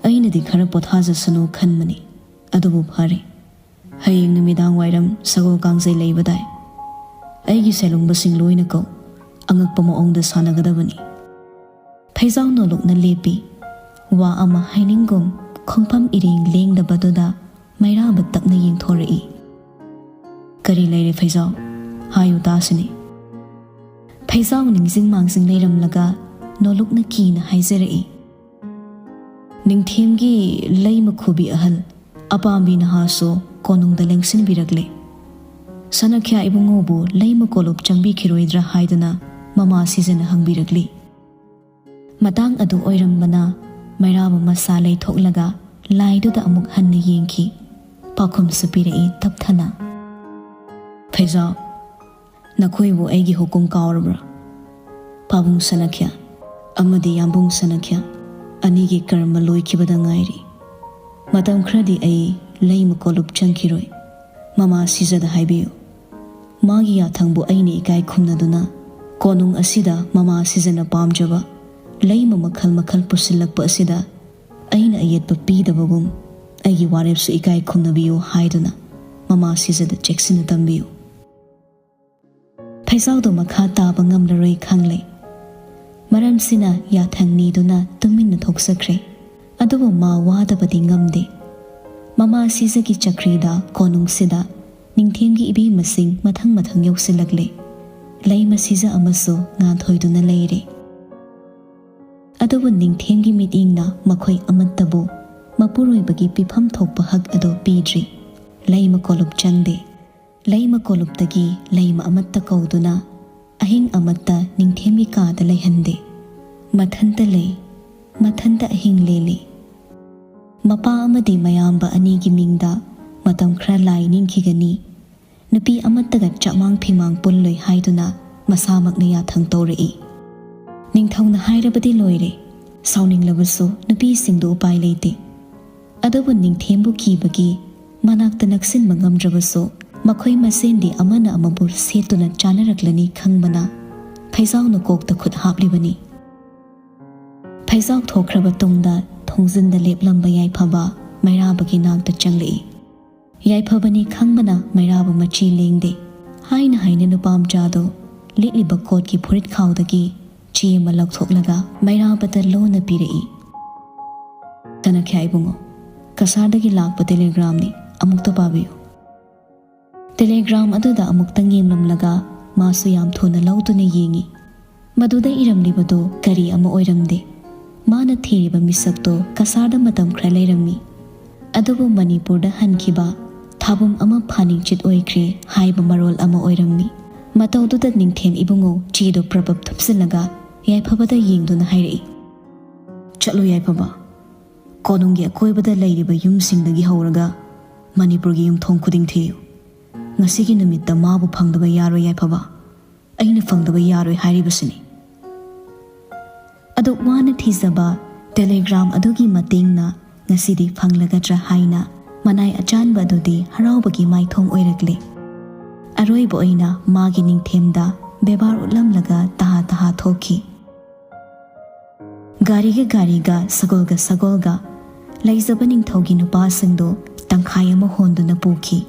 "ꯑꯩꯅꯗꯤ ꯈꯔ ꯄꯣꯊꯥꯖꯁꯅꯨ ꯈꯟꯕꯅꯤ, ꯑꯗꯨꯕꯨ ꯐꯔꯦ꯫ ꯍꯌꯦꯡ ꯅꯨꯃꯤꯗꯥꯡ ꯋꯥꯏꯔꯝ ꯁꯒꯣꯜ ꯀꯥꯡꯖꯩ ꯂꯩꯕꯗꯥꯏ? ꯑꯩꯒꯤ ꯁꯦꯂꯨꯡꯕꯁꯤꯡ ꯂꯣꯏꯅ ꯀꯧ꯫ ꯑꯉꯛꯄ ꯃꯑꯣꯡꯗ ꯁꯥꯟꯅꯒꯗꯕꯅꯤ꯫" ꯐꯩꯖꯥꯎ ꯅꯣꯂꯨꯛꯅ ꯂꯦꯞꯄꯤ꯫ ꯋꯥ ꯑꯃ ꯍꯥꯏꯅꯤꯡꯒꯨꯝ ꯈꯣꯡꯐꯝ ꯏꯔꯦꯡ ꯂꯦꯡꯗꯕꯗꯨꯗ ꯃꯩꯔꯥꯕ ꯇꯞꯅ ꯌꯦꯡꯊꯣꯔꯛꯏ꯫ "ꯀꯔꯤ ꯂꯩꯔꯦ ꯐꯩꯖꯥꯎ? ꯍꯥꯏꯌꯨ ꯇꯥꯁꯤꯅꯦ꯫" ꯐꯩꯖꯥꯎ ꯅꯤꯡꯖꯤꯡ ꯃꯥꯡꯖꯤꯡ ꯂꯩꯔꯝꯂꯒ ꯅꯣꯂꯨꯛꯅ ꯀꯤꯅ ꯍꯥꯏꯖꯔꯛꯏ, "ꯅꯤꯡꯊꯦꯝꯒꯤ ꯂꯩꯃ ꯈꯨꯕꯤ ꯑꯍꯜ ꯑꯄꯥꯝꯕꯤ ꯅꯍꯥꯁꯨ ꯀꯣꯅꯨꯡꯗ ꯂꯦꯡꯁꯤꯟꯕꯤꯔꯛꯂꯦ꯫ ꯁꯅꯥꯈ꯭ꯌꯥ ꯏꯕꯨꯡꯉꯣꯕꯨ ꯂꯩꯃ ꯀꯣꯂꯨꯞ ꯆꯪꯕꯤꯈꯤꯔꯣꯏꯗ꯭ꯔꯥ ꯍꯥꯏꯗꯨꯅ ꯃꯃꯥ ꯁꯤꯖꯅ ꯍꯪꯕꯤꯔꯛꯂꯤ꯫" ꯃꯇꯥꯡ ꯑꯗꯨ ꯑꯣꯏꯔꯝꯕꯅ ꯃꯩꯔꯥꯕ ꯃꯁꯥ ꯂꯩꯊꯣꯛꯂꯒ ꯂꯥꯏꯗꯨꯗ ꯑꯃꯨꯛ ꯍꯟꯅ ꯌꯦꯡꯈꯤ꯫ ꯄꯥꯎꯈꯨꯝꯁꯨ ꯄꯤꯔꯛꯏ ꯇꯞꯊꯅ, "ꯐꯩꯖꯥꯎ, ꯅꯈꯣꯏꯕꯨ ꯑꯩꯒꯤ ꯍꯨꯀꯨꯝ ꯀꯥꯎꯔꯕ꯭ꯔꯥ? ꯄꯥꯕꯨꯡ ꯁꯅꯥꯈ꯭ꯌꯥ ꯑꯃꯗꯤ ꯌꯥꯝꯕꯨꯡ ꯁꯅꯥꯈ꯭ꯌꯥ ꯑꯅꯤꯒꯤ ꯀꯔꯃ ꯂꯣꯏꯈꯤꯕꯗ ꯉꯥꯏꯔꯤ꯫ ꯃꯇꯝ ꯈꯔꯗꯤ ꯑꯩ ꯂꯩꯃ ꯀꯣꯂꯨꯞ ꯆꯪꯈꯤꯔꯣꯏ꯫ ꯃꯃꯥ ꯁꯤꯖꯗ ꯍꯥꯏꯕꯤꯌꯨ, ꯃꯥꯒꯤ ꯌꯥꯊꯪꯕꯨ ꯑꯩꯅ ꯏꯀꯥꯏ ꯈꯨꯝꯅꯗꯨꯅ ꯀꯣꯅꯨꯡ ꯑꯁꯤꯗ ꯃꯃꯥ ꯁꯤꯖꯅ ꯄꯥꯝꯖꯕ ꯂꯩꯃ ꯃꯈꯜ ꯃꯈꯜ ꯄꯨꯁꯤꯜꯂꯛꯄ ꯑꯁꯤꯗ ꯑꯩꯅ ꯑꯌꯦꯠꯄ ꯄꯤꯗꯕꯒꯨꯝ ꯑꯩꯒꯤ ꯋꯥꯔꯦꯞꯁꯨ ꯏꯀꯥꯏ ꯈꯨꯝꯅꯕꯤꯌꯨ ꯍꯥꯏꯗꯨꯅ ꯃꯃꯥ ꯁꯤꯖꯗ ꯆꯦꯛꯁꯤꯟꯅ ꯇꯝꯕꯤꯌꯨ꯫" ꯐꯩꯖꯥꯎꯗꯣ ꯃꯈꯥ ꯇꯥꯕ ꯉꯝꯂꯔꯣꯏ ꯈꯪꯂꯦ꯫ ꯃꯔꯝꯁꯤꯅ ꯌꯥꯊꯪ ꯅꯤꯗꯨꯅ ꯇꯨꯃꯤꯟꯅ ꯊꯣꯛꯆꯈ꯭ꯔꯦ꯫ ꯑꯗꯨꯕꯨ ꯃꯥ ꯋꯥꯗꯕꯗꯤ ꯉꯝꯗꯦ꯫ ꯃꯃꯥ ꯁꯤꯖꯒꯤ ꯆꯀ꯭ꯔꯤꯗ ꯀꯣꯅꯨꯡꯁꯤꯗ ꯅꯤꯡꯊꯦꯝꯒꯤ ꯏꯕꯦꯝꯃꯁꯤꯡ ꯃꯊꯪ ꯃꯊꯪ ꯌꯧꯁꯤꯜꯂꯛꯂꯦ꯫ ꯂꯩꯃ ꯁꯤꯖ ꯑꯃꯁꯨ ꯉꯥꯟꯊꯣꯏꯗꯨꯅ ꯂꯩꯔꯦ꯫ ꯑꯗꯨꯕꯨ ꯅꯤꯡꯊꯦꯝꯒꯤ ꯃꯤꯠꯌꯦꯡꯅ ꯃꯈꯣꯏ ꯑꯃꯠꯇꯕꯨ ꯃꯄꯨꯔꯣꯏꯕꯒꯤ ꯄꯤꯐꯝ ꯊꯣꯛꯄ ꯍꯛ ꯑꯗꯨ ꯄꯤꯗ꯭ꯔꯤ꯫ ꯂꯩꯃ ꯀꯣꯂꯨꯞ ꯆꯪꯗꯦ꯫ ꯂꯩꯃ ꯀꯣꯂꯨꯞꯇꯒꯤ ꯂꯩꯃ ꯑꯃꯠꯇ ꯀꯧꯗꯨꯅ ꯑꯍꯤꯡ ꯑꯃꯠꯇ ꯅꯤꯡꯊꯦꯝꯒꯤ ꯀꯥꯗ ꯂꯩꯍꯟꯗꯦ꯫ ꯃꯊꯟꯇ ꯂꯩ, ꯃꯊꯟꯇ ꯑꯍꯤꯡ ꯂꯦꯜꯂꯤ꯫ ꯃꯄꯥ ꯑꯃꯗꯤ ꯃꯌꯥꯝꯕ ꯑꯅꯤꯒꯤ ꯃꯤꯡꯗ ꯃꯇꯝ ꯈꯔ ꯂꯥꯏ ꯅꯤꯡꯈꯤꯒꯅꯤ꯫ ꯅꯨꯄꯤ ꯑꯃꯠꯇꯒ ꯆꯥꯛꯃꯥꯡ ꯐꯤꯃꯥꯡ ꯄꯨꯜꯂꯣꯏ ꯍꯥꯏꯗꯨꯅ ꯃꯁꯥꯃꯛꯅ ꯌꯥꯊꯪ ꯇꯧꯔꯛꯏ꯫ ꯅꯤꯡꯊꯧꯅ ꯍꯥꯏꯔꯕꯗꯤ ꯂꯣꯏꯔꯦ꯫ ꯁꯥꯎꯅꯤꯡꯂꯕꯁꯨ ꯅꯨꯄꯤꯁꯤꯡꯗꯨ ꯎꯄꯥꯏ ꯂꯩꯇꯦ꯫ ꯑꯗꯨꯕꯨ ꯅꯤꯡꯊꯦꯝꯕꯨ ꯀꯤꯕꯒꯤ ꯃꯅꯥꯛꯇ ꯅꯛꯁꯤꯟꯕ ꯉꯝꯗ꯭ꯔꯕꯁꯨ ꯃꯈꯣꯏ ꯃꯁꯦꯟꯗꯤ ꯑꯃꯅ ꯑꯃꯕꯨ ꯁꯦꯠꯇꯨꯅ ꯆꯥꯅꯔꯛꯂꯅꯤ ꯈꯪꯕꯅ ꯐꯩꯖꯥꯎꯅ ꯀꯣꯛꯇ ꯈꯨꯠ ꯍꯥꯞꯂꯤꯕꯅꯤ꯫ ꯐꯩꯖꯥꯎ ꯊꯣꯛꯈ꯭ꯔꯕ ꯇꯨꯡꯗ ꯊꯣꯡꯖꯤꯟꯗ ꯂꯦꯞꯂꯝꯕ ꯌꯥꯏꯐꯕ ꯃꯩꯔꯥꯕꯒꯤ ꯅꯥꯛꯇ ꯆꯪꯂꯛꯏ꯫ ꯌꯥꯏꯐꯕꯅꯤ ꯈꯪꯕꯅ ꯃꯩꯔꯥꯕ ꯃꯆꯤ ꯂꯦꯡꯗꯦ꯫ ꯍꯥꯏꯅ ꯍꯥꯏꯅ ꯅꯨꯄꯥ ꯃꯆꯥꯗꯨ ꯂꯤꯠꯂꯤꯕ ꯀꯣꯠꯀꯤ ꯐꯨꯔꯤꯠ ꯈꯥꯎꯗꯒꯤ ꯆꯦ ꯑꯃ ꯂꯧꯊꯣꯛꯂꯒ ꯃꯩꯔꯥꯕꯗ ꯂꯣꯟꯅ ꯄꯤꯔꯛꯏ꯫ "ꯀꯅꯈ꯭ꯌꯥ ꯏꯕꯨꯡꯉꯣ, ꯀꯁꯥꯔꯗꯒꯤ ꯂꯥꯛꯄ ꯇꯦꯂꯤꯒ꯭ꯔꯥꯝꯅꯤ, ꯑꯃꯨꯛꯇ ꯄꯥꯕꯤꯌꯨ꯫" ꯇꯦꯂꯤꯒ꯭ꯔꯥꯝ ꯑꯗꯨꯗ ꯑꯃꯨꯛꯇꯪ ꯌꯦꯡꯂꯝꯂꯒ ꯃꯥꯁꯨ ꯌꯥꯝ ꯊꯨꯅ ꯂꯧꯗꯨꯅ ꯌꯦꯡꯏ꯫ ꯃꯗꯨꯗ ꯏꯔꯝꯂꯤꯕꯗꯨ ꯀꯔꯤ ꯑꯃ ꯑꯣꯏꯔꯝꯗꯦ꯫ ꯃꯥꯅ ꯊꯤꯔꯤꯕ ꯃꯤꯁꯛꯇꯨ ꯀꯁꯥꯔꯗ ꯃꯇꯝ ꯈꯔ ꯂꯩꯔꯝꯃꯤ꯫ ꯑꯗꯨꯕꯨ ꯃꯅꯤꯄꯨꯔꯗ ꯍꯟꯈꯤꯕ ꯊꯥꯕꯨꯝ ꯑꯃ ꯐꯥꯅꯤꯡꯆꯤꯠ ꯑꯣꯏꯈ꯭ꯔꯦ ꯍꯥꯏꯕ ꯃꯔꯣꯜ ꯑꯃ ꯑꯣꯏꯔꯝꯃꯤ꯫ ꯃꯇꯧꯗꯨꯗ ꯅꯤꯡꯊꯦꯝ ꯏꯕꯨꯡꯉꯣ ꯆꯦꯗꯨ ꯄ꯭ꯔꯕꯞ ꯊꯨꯞꯆꯤꯜꯂꯒ ꯌꯥꯏꯐꯕꯗ ꯌꯦꯡꯗꯨꯅ ꯍꯥꯏꯔꯛꯏ, "ꯆꯠꯂꯨ ꯌꯥꯏꯐꯕ, ꯀꯣꯅꯨꯡꯒꯤ ꯑꯀꯣꯏꯕꯗ ꯂꯩꯔꯤꯕ ꯌꯨꯝꯁꯤꯡꯗꯒꯤ ꯍꯧꯔꯒ ꯃꯅꯤꯄꯨꯔꯒꯤ ꯌꯨꯝꯊꯣꯡ ꯈꯨꯗꯤꯡ ꯊꯤꯌꯨ꯫ ꯉꯁꯤꯒꯤ ꯅꯨꯃꯤꯠꯇ ꯃꯥꯕꯨ ꯐꯪꯗꯕ ꯌꯥꯔꯣꯏ ꯌꯥꯏꯐꯕ꯫ ꯑꯩꯅ ꯐꯪꯗꯕ ꯌꯥꯔꯣꯏ ꯍꯥꯏꯔꯤꯕꯁꯤꯅꯤ꯫" ꯑꯗꯨꯛ ꯋꯥꯅ ꯊꯤꯖꯕ ꯇꯦꯂꯤꯒ꯭ꯔꯥꯝ ꯑꯗꯨꯒꯤ ꯃꯇꯦꯡꯅ ꯉꯁꯤꯗꯤ ꯐꯪꯂꯒꯗ꯭ꯔꯥ ꯍꯥꯏꯅ ꯃꯅꯥꯏ ꯑꯆꯥꯟꯕ ꯑꯗꯨꯗꯤ ꯍꯔꯥꯎꯕꯒꯤ ꯃꯥꯏꯊꯣꯡ ꯑꯣꯏꯔꯛꯂꯦ꯫ ꯑꯔꯣꯏꯕ ꯑꯣꯏꯅ ꯃꯥꯒꯤ ꯅꯤꯡꯊꯦꯝꯗ ꯕꯦꯕꯥꯔ ꯎꯠꯂꯝꯂꯒ ꯇꯍꯥ ꯇꯍꯥ ꯊꯣꯛꯈꯤ꯫ ꯒꯥꯔꯤꯒ ꯒꯥꯔꯤꯒ, ꯁꯒꯣꯜꯒ ꯁꯒꯣꯜꯒ ꯂꯩꯖꯕ ꯅꯤꯡꯊꯧꯒꯤ ꯅꯨꯄꯥꯁꯤꯡꯗꯨ ꯇꯪꯈꯥꯏ ꯑꯃ ꯍꯣꯟꯗꯨꯅ ꯄꯨꯈꯤ꯫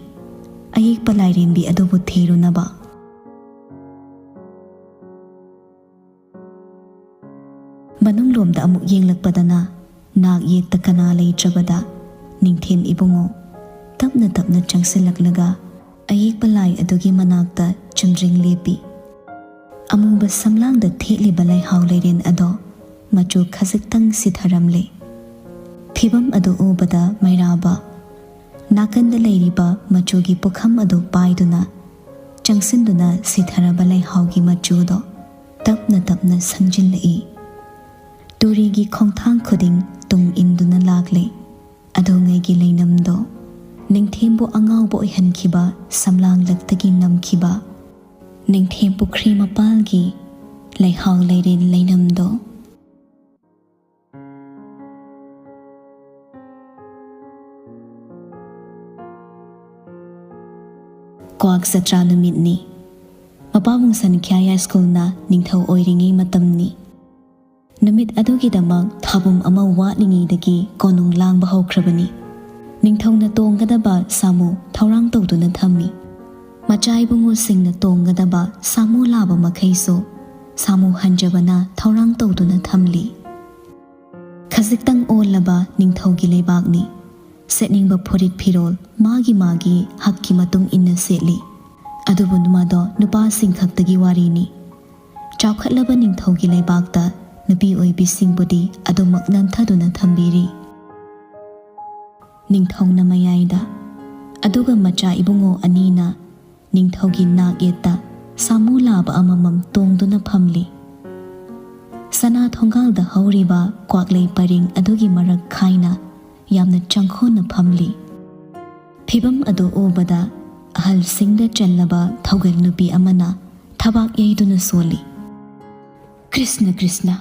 ꯑꯌꯦꯛꯄ ꯂꯥꯏꯔꯦꯝꯕꯤ ꯑꯗꯨꯕꯨ ꯊꯤꯔꯨꯅꯕ꯫ ꯃꯅꯨꯡꯂꯣꯝꯗ ꯑꯃꯨꯛ ꯌꯦꯡꯂꯛꯄꯗꯅ ꯅꯥꯛ ꯌꯦꯠꯇ ꯀꯅꯥ ꯂꯩꯇ꯭ꯔꯕꯗ ꯅꯤꯡꯊꯦꯝ ꯏꯕꯨꯡꯉꯣ ꯇꯞꯅ ꯇꯞꯅ ꯆꯪꯁꯤꯜꯂꯛꯂꯒ ꯑꯌꯦꯛꯄ ꯂꯥꯏ ꯑꯗꯨꯒꯤ ꯃꯅꯥꯛꯇ ꯆꯨꯝꯗ꯭ꯔꯤꯡ ꯂꯦꯞꯄꯤ꯫ ꯑꯃꯨꯕ ꯁꯝꯂꯥꯡꯗ ꯊꯦꯠꯂꯤꯕ ꯂꯩꯍꯥꯎ ꯂꯩꯔꯦꯟ ꯑꯗꯣ ꯃꯆꯨ ꯈꯖꯤꯛꯇꯪ ꯁꯤꯊꯔꯝꯂꯦ꯫ ꯐꯤꯕꯝ ꯑꯗꯨ ꯎꯕꯗ ꯃꯩꯔꯥꯕ ꯅꯥꯀꯟꯗ ꯂꯩꯔꯤꯕ ꯃꯆꯨꯒꯤ ꯄꯨꯈꯝ ꯑꯗꯨ ꯄꯥꯏꯗꯨꯅ ꯆꯪꯁꯤꯟꯗꯨꯅ ꯁꯤꯊꯔꯕ ꯂꯩꯍꯥꯎꯒꯤ ꯃꯆꯨꯗꯣ ꯇꯞꯅ ꯇꯞꯅ ꯁꯪꯖꯤꯜꯂꯛꯏ꯫ ꯇꯨꯔꯤꯒꯤ ꯈꯣꯡꯊꯥꯡ ꯈꯨꯗꯤꯡ ꯇꯨꯡ ꯏꯟꯗꯨꯅ ꯂꯥꯛꯂꯦ꯫ ꯑꯗꯨꯉꯩꯒꯤ ꯂꯩꯅꯝꯗꯣ ꯅꯤꯡꯊꯦꯝꯕꯨ ꯑꯉꯥꯎꯕ ꯑꯣꯏꯍꯟꯈꯤꯕ ꯁꯝꯂꯥꯡꯂꯛꯇꯒꯤ ꯅꯝꯈꯤꯕ ꯅꯤꯡꯊꯦꯝ ꯄꯨꯈ꯭ꯔꯤ ꯃꯄꯥꯜꯒꯤ ꯂꯩꯍꯥꯎ ꯂꯩꯔꯦꯟ ꯂꯩꯅꯝꯗꯣ꯫ ꯀ꯭ꯋꯥꯛ ꯖꯇ꯭ꯔꯥ ꯅꯨꯃꯤꯠꯅꯤ꯫ ꯃꯄꯥꯕꯨꯡ ꯁꯟꯈ꯭ꯌꯥ ꯌꯥꯏꯁ꯭ꯀꯨꯜꯅ ꯅꯤꯡꯊꯧ ꯑꯣꯏꯔꯤꯉꯩ ꯃꯇꯝꯅꯤ꯫ ꯅꯨꯃꯤꯠ ꯑꯗꯨꯒꯤꯗꯃꯛ ꯊꯥꯕꯨꯝ ꯑꯃ ꯋꯥꯠꯂꯤꯉꯩꯗꯒꯤ ꯀꯣꯅꯨꯡ ꯂꯥꯡꯕ ꯍꯧꯈ꯭ꯔꯕꯅꯤ꯫ ꯅꯤꯡꯊꯧꯅ ꯇꯣꯡꯒꯗꯕ ꯁꯥꯃꯨ ꯊꯧꯔꯥꯡ ꯇꯧꯗꯨꯅ ꯊꯝꯃꯤ꯫ ꯃꯆꯥ ꯏꯕꯨꯡꯉꯣꯁꯤꯡꯅ ꯇꯣꯡꯒꯗꯕ ꯁꯥꯃꯨ ꯂꯥꯕ ꯃꯈꯩꯁꯨ ꯁꯥꯃꯨ ꯍꯟꯖꯕꯅ ꯊꯧꯔꯥꯡ ꯇꯧꯗꯨꯅ ꯊꯝꯂꯤ꯫ ꯈꯖꯤꯛꯇꯪ ꯑꯣꯜꯂꯕ ꯅꯤꯡꯊꯧꯒꯤ ꯂꯩꯕꯥꯛꯅꯤ꯫ ꯁꯦꯠꯅꯤꯡꯕ ꯐꯨꯔꯤꯠ ꯐꯤꯔꯣꯜ ꯃꯥꯒꯤ ꯃꯥꯒꯤ ꯍꯛꯀꯤ ꯃꯇꯨꯡ ꯏꯟꯅ ꯁꯦꯠꯂꯤ꯫ ꯑꯗꯨꯕꯨ ꯃꯗꯣ ꯅꯨꯄꯥꯁꯤꯡ ꯈꯛꯇꯒꯤ ꯋꯥꯔꯤꯅꯤ꯫ ꯆꯥꯎꯈꯠꯂꯕ ꯅꯤꯡꯊꯧꯒꯤ ꯂꯩꯕꯥꯛꯇ ꯅꯨꯄꯤ ꯑꯣꯏꯕꯤꯁꯤꯡꯕꯨꯗꯤ ꯑꯗꯨꯃꯛ ꯅꯝꯊꯗꯨꯅ ꯊꯝꯕꯤꯔꯤ꯫ ꯅꯤꯡꯊꯧꯅ ꯃꯌꯥꯏꯗ, ꯑꯗꯨꯒ ꯃꯆꯥ ꯏꯕꯨꯡꯉꯣ ꯑꯅꯤꯅ ꯅꯤꯡꯊꯧꯒꯤ ꯅꯥꯛ ꯌꯦꯠꯇ ꯁꯥꯃꯨ ꯂꯥꯕ ꯑꯃꯃꯝ ꯇꯣꯡꯗꯨꯅ ꯐꯝꯂꯤ꯫ ꯁꯅꯥ ꯊꯣꯡꯒꯥꯜꯗ ꯍꯧꯔꯤꯕ ꯀ꯭ꯋꯥꯛꯂꯩ ꯄꯔꯦꯡ ꯑꯗꯨꯒꯤ ꯃꯔꯛ ꯈꯥꯏꯅ ꯌꯥꯝꯅ ꯆꯪꯈꯣꯟꯅ ꯐꯝꯂꯤ꯫ ꯐꯤꯚꯝ ꯑꯗꯨ ꯎꯕꯗ ꯑꯍꯜꯁꯤꯡꯗ ꯆꯜꯂꯕ ꯊꯧꯒꯜ ꯅꯨꯄꯤ ꯑꯃꯅ ꯊꯕꯥꯛ ꯌꯩꯗꯨꯅ ꯁꯣꯜꯂꯤ꯫ "ꯀ꯭ꯔꯤꯁꯅ ꯀ꯭ꯔꯤꯁꯅ,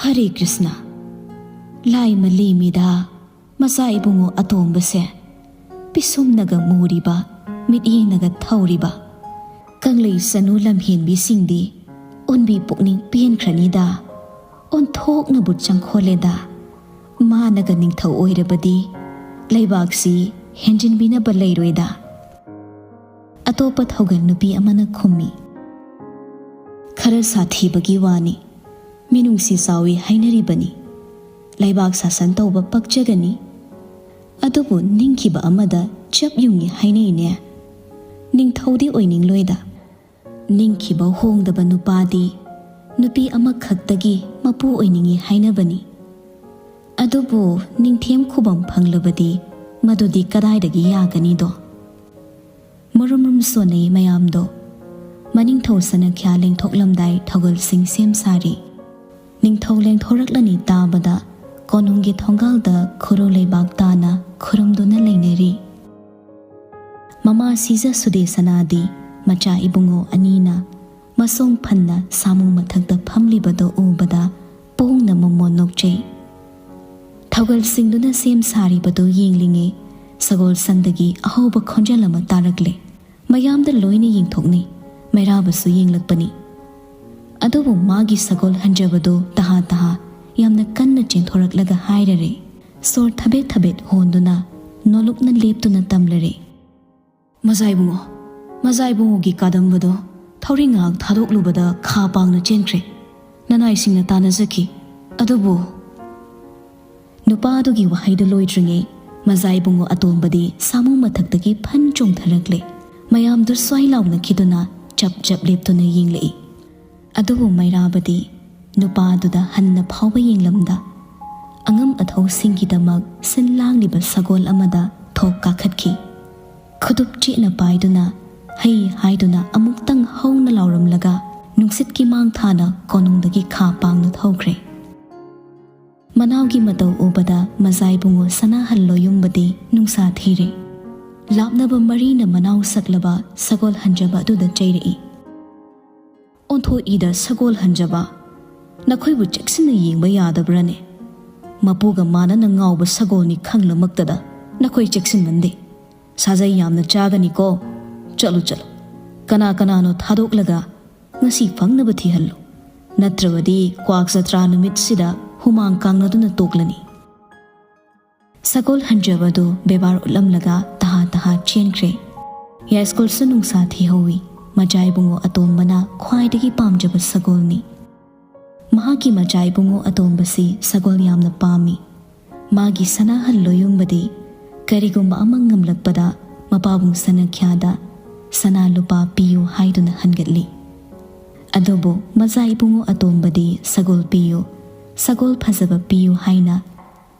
ꯍꯔꯦ ꯀ꯭ꯔꯤꯁꯅ, ꯂꯥꯏ ꯃꯂꯤ ꯃꯤꯗꯥ, ꯃꯆꯥ ꯏꯕꯨꯡꯉꯣ ꯑꯇꯣꯝꯕꯁꯦ, ꯄꯤꯁꯨꯝꯅꯒ ꯃꯨꯔꯤꯕ, ꯃꯤꯠꯌꯦꯡꯅꯒ ꯊꯧꯔꯤꯕ, ꯀꯪꯂꯩ ꯆꯅꯨ ꯂꯝꯍꯦꯟꯕꯤꯁꯤꯡꯗꯤ ꯑꯣꯟꯕꯤ ꯄꯨꯛꯅꯤꯡ ꯄꯦꯟꯈ꯭ꯔꯅꯤꯗ, ꯑꯣꯟꯊꯣꯛꯅꯕꯨ ꯆꯪꯈꯣꯜꯂꯦꯗ꯫ ꯃꯥꯅꯒ ꯅꯤꯡꯊꯧ ꯑꯣꯏꯔꯕꯗꯤ ꯂꯩꯕꯥꯛꯁꯤ ꯍꯦꯟꯖꯤꯟꯕꯤꯅꯕ ꯂꯩꯔꯣꯏꯗ"꯫ ꯑꯇꯣꯞꯄ ꯊꯧꯒꯜ ꯅꯨꯄꯤ ꯑꯃꯅ ꯈꯨꯝꯃꯤ, "ꯈꯔ ꯁꯥꯊꯤꯕꯒꯤ ꯋꯥꯅꯤ, ꯃꯤꯅꯨꯡꯁꯤ ꯆꯥꯎꯏ ꯍꯥꯏꯅꯔꯤꯕꯅꯤ꯫ ꯂꯩꯕꯥꯛ ꯁꯥꯁꯟ ꯇꯧꯕ ꯄꯛꯆꯒꯅꯤ꯫ ꯑꯗꯨꯕꯨ ꯅꯤꯡꯈꯤꯕ ꯑꯃꯗ ꯆꯞ ꯌꯨꯡꯏ ꯍꯥꯏꯅꯩꯅꯦ꯫ ꯅꯤꯡꯊꯧꯗꯤ ꯑꯣꯏꯅꯤꯡꯂꯣꯏꯗ꯫ ꯅꯤꯡꯈꯤꯕ ꯍꯣꯡꯗꯕ ꯅꯨꯄꯥꯗꯤ ꯅꯨꯄꯤ ꯑꯃꯈꯛꯇꯒꯤ ꯃꯄꯨ ꯑꯣꯏꯅꯤꯡꯏ ꯍꯥꯏꯅꯕꯅꯤ꯫ ꯑꯗꯨꯕꯨ ꯅꯤꯡꯊꯦꯝ ꯈꯨꯕꯝ ꯐꯪꯂꯕꯗꯤ ꯃꯗꯨꯗꯤ ꯀꯗꯥꯏꯗꯒꯤ ꯌꯥꯒꯅꯤꯗꯣ? ꯃꯔꯨꯝ ꯃꯔꯨꯝ ꯁꯣꯟꯅꯩ ꯃꯌꯥꯝꯗꯣ꯫ ꯃꯅꯤꯡꯊꯧ ꯁꯅꯈ꯭ꯌꯥ ꯂꯦꯡꯊꯣꯛꯂꯝꯗꯥꯏ ꯊꯧꯒꯜꯁꯤꯡ ꯁꯦꯝ ꯁꯥꯔꯤ꯫ ꯅꯤꯡꯊꯧ ꯂꯦꯡꯊꯣꯔꯛꯂꯅꯤ ꯇꯥꯕꯗ ꯀꯣꯅꯨꯡꯒꯤ ꯊꯣꯡꯒꯥꯜꯗ ꯈꯨꯔꯨ ꯂꯩꯕꯥꯛ ꯇꯥꯅ ꯈꯨꯔꯨꯝꯗꯨꯅ ꯂꯩꯅꯔꯤ꯫ ꯃꯃꯥ ꯁꯤꯖ ꯁꯨꯗꯦꯁꯅꯥꯗꯤ ꯃꯆꯥ ꯏꯕꯨꯡꯉꯣ ꯑꯅꯤꯅ ꯃꯁꯣꯡ ꯐꯟꯅ ꯁꯥꯃꯨ ꯃꯊꯛꯇ ꯐꯝꯂꯤꯕꯗꯨ ꯎꯕꯗ ꯄꯣꯡꯅ ꯃꯃꯣꯟ ꯅꯣꯛꯆꯩ꯫ ꯊꯧꯒꯜꯁꯤꯡꯗꯨꯅ ꯁꯦꯝ ꯁꯥꯔꯤꯕꯗꯨ ꯌꯦꯡꯂꯤꯉꯩ ꯁꯒꯣꯜ ꯁꯪꯗꯒꯤ ꯑꯍꯧꯕ ꯈꯣꯟꯖꯦꯜ ꯑꯃ ꯇꯥꯔꯛꯂꯦ꯫ ꯃꯌꯥꯝꯗ ꯂꯣꯏꯅ ꯌꯦꯡꯊꯣꯛꯅꯩ꯫ ꯃꯩꯔꯥꯕꯁꯨ ꯌꯦꯡꯂꯛꯄꯅꯤ꯫ ꯑꯗꯨꯕꯨ ꯃꯥꯒꯤ ꯁꯒꯣꯜ ꯍꯟꯖꯕꯗꯨ ꯇꯍꯥ ꯇꯍꯥ ꯌꯥꯝꯅ ꯀꯟꯅ ꯆꯦꯟꯊꯣꯔꯛꯂꯒ ꯍꯥꯏꯔꯔꯦ꯫ ꯁꯣꯔ ꯊꯕꯦꯠ ꯊꯕꯦꯠ ꯍꯣꯟꯗꯨꯅ ꯅꯣꯂꯨꯛꯅ ꯂꯦꯞꯇꯨꯅ ꯇꯝꯂꯔꯦ꯫ "ꯃꯖꯥ ꯏꯕꯨꯡꯉꯣ, ꯃꯖꯥ ꯏꯕꯨꯡꯉꯣꯒꯤ ꯀꯥꯗꯝꯕꯗꯣ ꯊꯧꯔꯤ ꯉꯥꯏꯍꯥꯛ ꯊꯥꯗꯣꯛꯂꯨꯕꯗ ꯈꯥ ꯄꯥꯡꯅ ꯆꯦꯟꯈ꯭ꯔꯦ꯫ ꯅꯅꯥꯏꯁꯤꯡꯅ ꯇꯥꯟꯅꯖꯈꯤ꯫ ꯑꯗꯨꯕꯨ" ꯅꯨꯄꯥ ꯑꯗꯨꯒꯤ ꯋꯥꯍꯩꯗꯨ ꯂꯣꯏꯗ꯭ꯔꯤꯉꯩ ꯃꯖꯥ ꯏꯕꯨꯡꯉꯣ ꯑꯇꯣꯝꯕꯗꯤ ꯁꯥꯃꯨ ꯃꯊꯛꯇꯒꯤ ꯐꯟ ꯆꯣꯡꯊꯔꯛꯂꯦ꯫ ꯃꯌꯥꯝꯗꯨ ꯁ꯭ꯋꯥꯏ ꯂꯥꯎꯅꯈꯤꯗꯨꯅ ꯆꯞ ꯆꯞ ꯂꯦꯞꯇꯨꯅ ꯌꯦꯡꯂꯛꯏ꯫ ꯑꯗꯨꯕꯨ ꯃꯩꯔꯥꯕꯗꯤ ꯅꯨꯄꯥ ꯑꯗꯨꯗ ꯍꯟꯅ ꯐꯥꯎꯕ ꯌꯦꯡꯂꯝꯗ ꯑꯉꯝ ꯑꯊꯧꯁꯤꯡꯒꯤꯗꯃꯛ ꯁꯤꯟ ꯂꯥꯡꯂꯤꯕ ꯁꯒꯣꯜ ꯑꯃꯗ ꯊꯣꯛ ꯀꯥꯈꯠꯈꯤ꯫ ꯈꯨꯗꯨꯞ ꯆꯦꯠꯅ ꯄꯥꯏꯗꯨꯅ ꯍꯩ ꯍꯥꯏꯗꯨꯅ ꯑꯃꯨꯛꯇꯪ ꯍꯧꯅ ꯂꯥꯎꯔꯝꯂꯒ ꯅꯨꯡꯁꯤꯠꯀꯤ ꯃꯥꯡ ꯊꯥꯅ ꯀꯣꯅꯨꯡꯗꯒꯤ ꯈꯥ ꯄꯥꯡꯅ ꯊꯧꯈ꯭ꯔꯦ꯫ ꯃꯅꯥꯎꯒꯤ ꯃꯇꯧ ꯎꯕꯗ ꯃꯖꯥ ꯏꯕꯨꯡꯉꯣ ꯁꯅꯥꯍꯜ ꯂꯣꯌꯨꯝꯕꯗꯤ ꯅꯨꯡꯁꯥ ꯊꯤꯔꯦ꯫ ꯂꯥꯞꯅꯕ ꯃꯔꯤꯅ ꯃꯅꯥꯎ ꯁꯛꯂꯕ ꯁꯒꯣꯜ ꯍꯟꯖꯕ ꯑꯗꯨꯗ ꯆꯩꯔꯛꯏ꯫ "ꯑꯣꯟꯊꯣꯛꯏꯗ ꯁꯒꯣꯜ ꯍꯟꯖꯕ! ꯅꯈꯣꯏꯕꯨ ꯆꯦꯛꯁꯤꯟꯅ ꯌꯦꯡꯕ ꯌꯥꯗꯕ꯭ꯔꯥꯅꯦ? ꯃꯄꯨꯒ ꯃꯥꯟꯅꯅ ꯉꯥꯎꯕ ꯁꯒꯣꯜꯅꯤ ꯈꯪꯂꯃꯛꯇꯗ ꯅꯈꯣꯏ ꯆꯦꯛꯁꯤꯟꯃꯟꯗꯦ꯫ ꯁꯥꯖꯩ ꯌꯥꯝꯅ ꯆꯥꯒꯅꯤꯀꯣ꯫ ꯆꯠꯂꯨ, ꯆꯠꯂꯨ꯫ ꯀꯅꯥ ꯀꯅꯥꯅꯣ ꯊꯥꯗꯣꯛꯂꯒ ꯉꯁꯤ ꯐꯪꯅꯕ ꯊꯤꯍꯜꯂꯨ꯫ ꯅꯠꯇ꯭ꯔꯕꯗꯤ ꯀ꯭ꯋꯥꯛ ꯖꯇ꯭ꯔꯥ ꯅꯨꯃꯤꯠꯁꯤꯗ ꯍꯨꯃꯥꯡ ꯀꯥꯡꯅꯗꯨꯅ ꯇꯣꯛꯂꯅꯤ꯫" ꯁꯒꯣꯜ ꯍꯟꯖꯕꯗꯨ ꯕꯦꯕꯥꯔ ꯎꯠꯂꯝꯂꯒ ꯇꯍꯥ ꯇꯍꯥ ꯆꯦꯟꯈ꯭ꯔꯦ꯫ ꯌꯥꯏꯁ꯭ꯀꯨꯜꯁꯨ ꯅꯨꯡꯁꯥ ꯊꯤꯍꯧꯏ꯫ ꯃꯆꯥ ꯏꯕꯨꯡꯉꯣ ꯑꯇꯣꯝꯕꯅ ꯈ꯭ꯋꯥꯏꯗꯒꯤ ꯄꯥꯝꯖꯕ ꯁꯒꯣꯜꯅꯤ꯫ ꯃꯍꯥꯛꯀꯤ ꯃꯆꯥ ꯏꯕꯨꯡꯉꯣ ꯑꯇꯣꯝꯕꯁꯤ ꯁꯒꯣꯜ ꯌꯥꯝꯅ ꯄꯥꯝꯃꯤ꯫ ꯃꯥꯒꯤ ꯁꯅꯥꯍꯜ ꯂꯣꯌꯨꯡꯕꯗꯤ ꯀꯔꯤꯒꯨꯝꯕ ꯑꯃ ꯉꯝꯂꯛꯄꯗ ꯃꯄꯥꯕꯨꯡ ꯁꯅꯥꯈ꯭ꯌꯥꯗ ꯁꯅꯥ ꯂꯨꯄꯥ ꯄꯤꯌꯨ ꯍꯥꯏꯗꯨꯅ ꯍꯟꯒꯠꯂꯤ꯫ ꯑꯗꯨꯕꯨ ꯃꯆꯥ ꯏꯕꯨꯡꯉꯣ ꯑꯇꯣꯝꯕꯗꯤ ꯁꯒꯣꯜ ꯄꯤꯌꯨ, ꯁꯒꯣꯜ ꯐꯖꯕ ꯄꯤꯌꯨ ꯍꯥꯏꯅ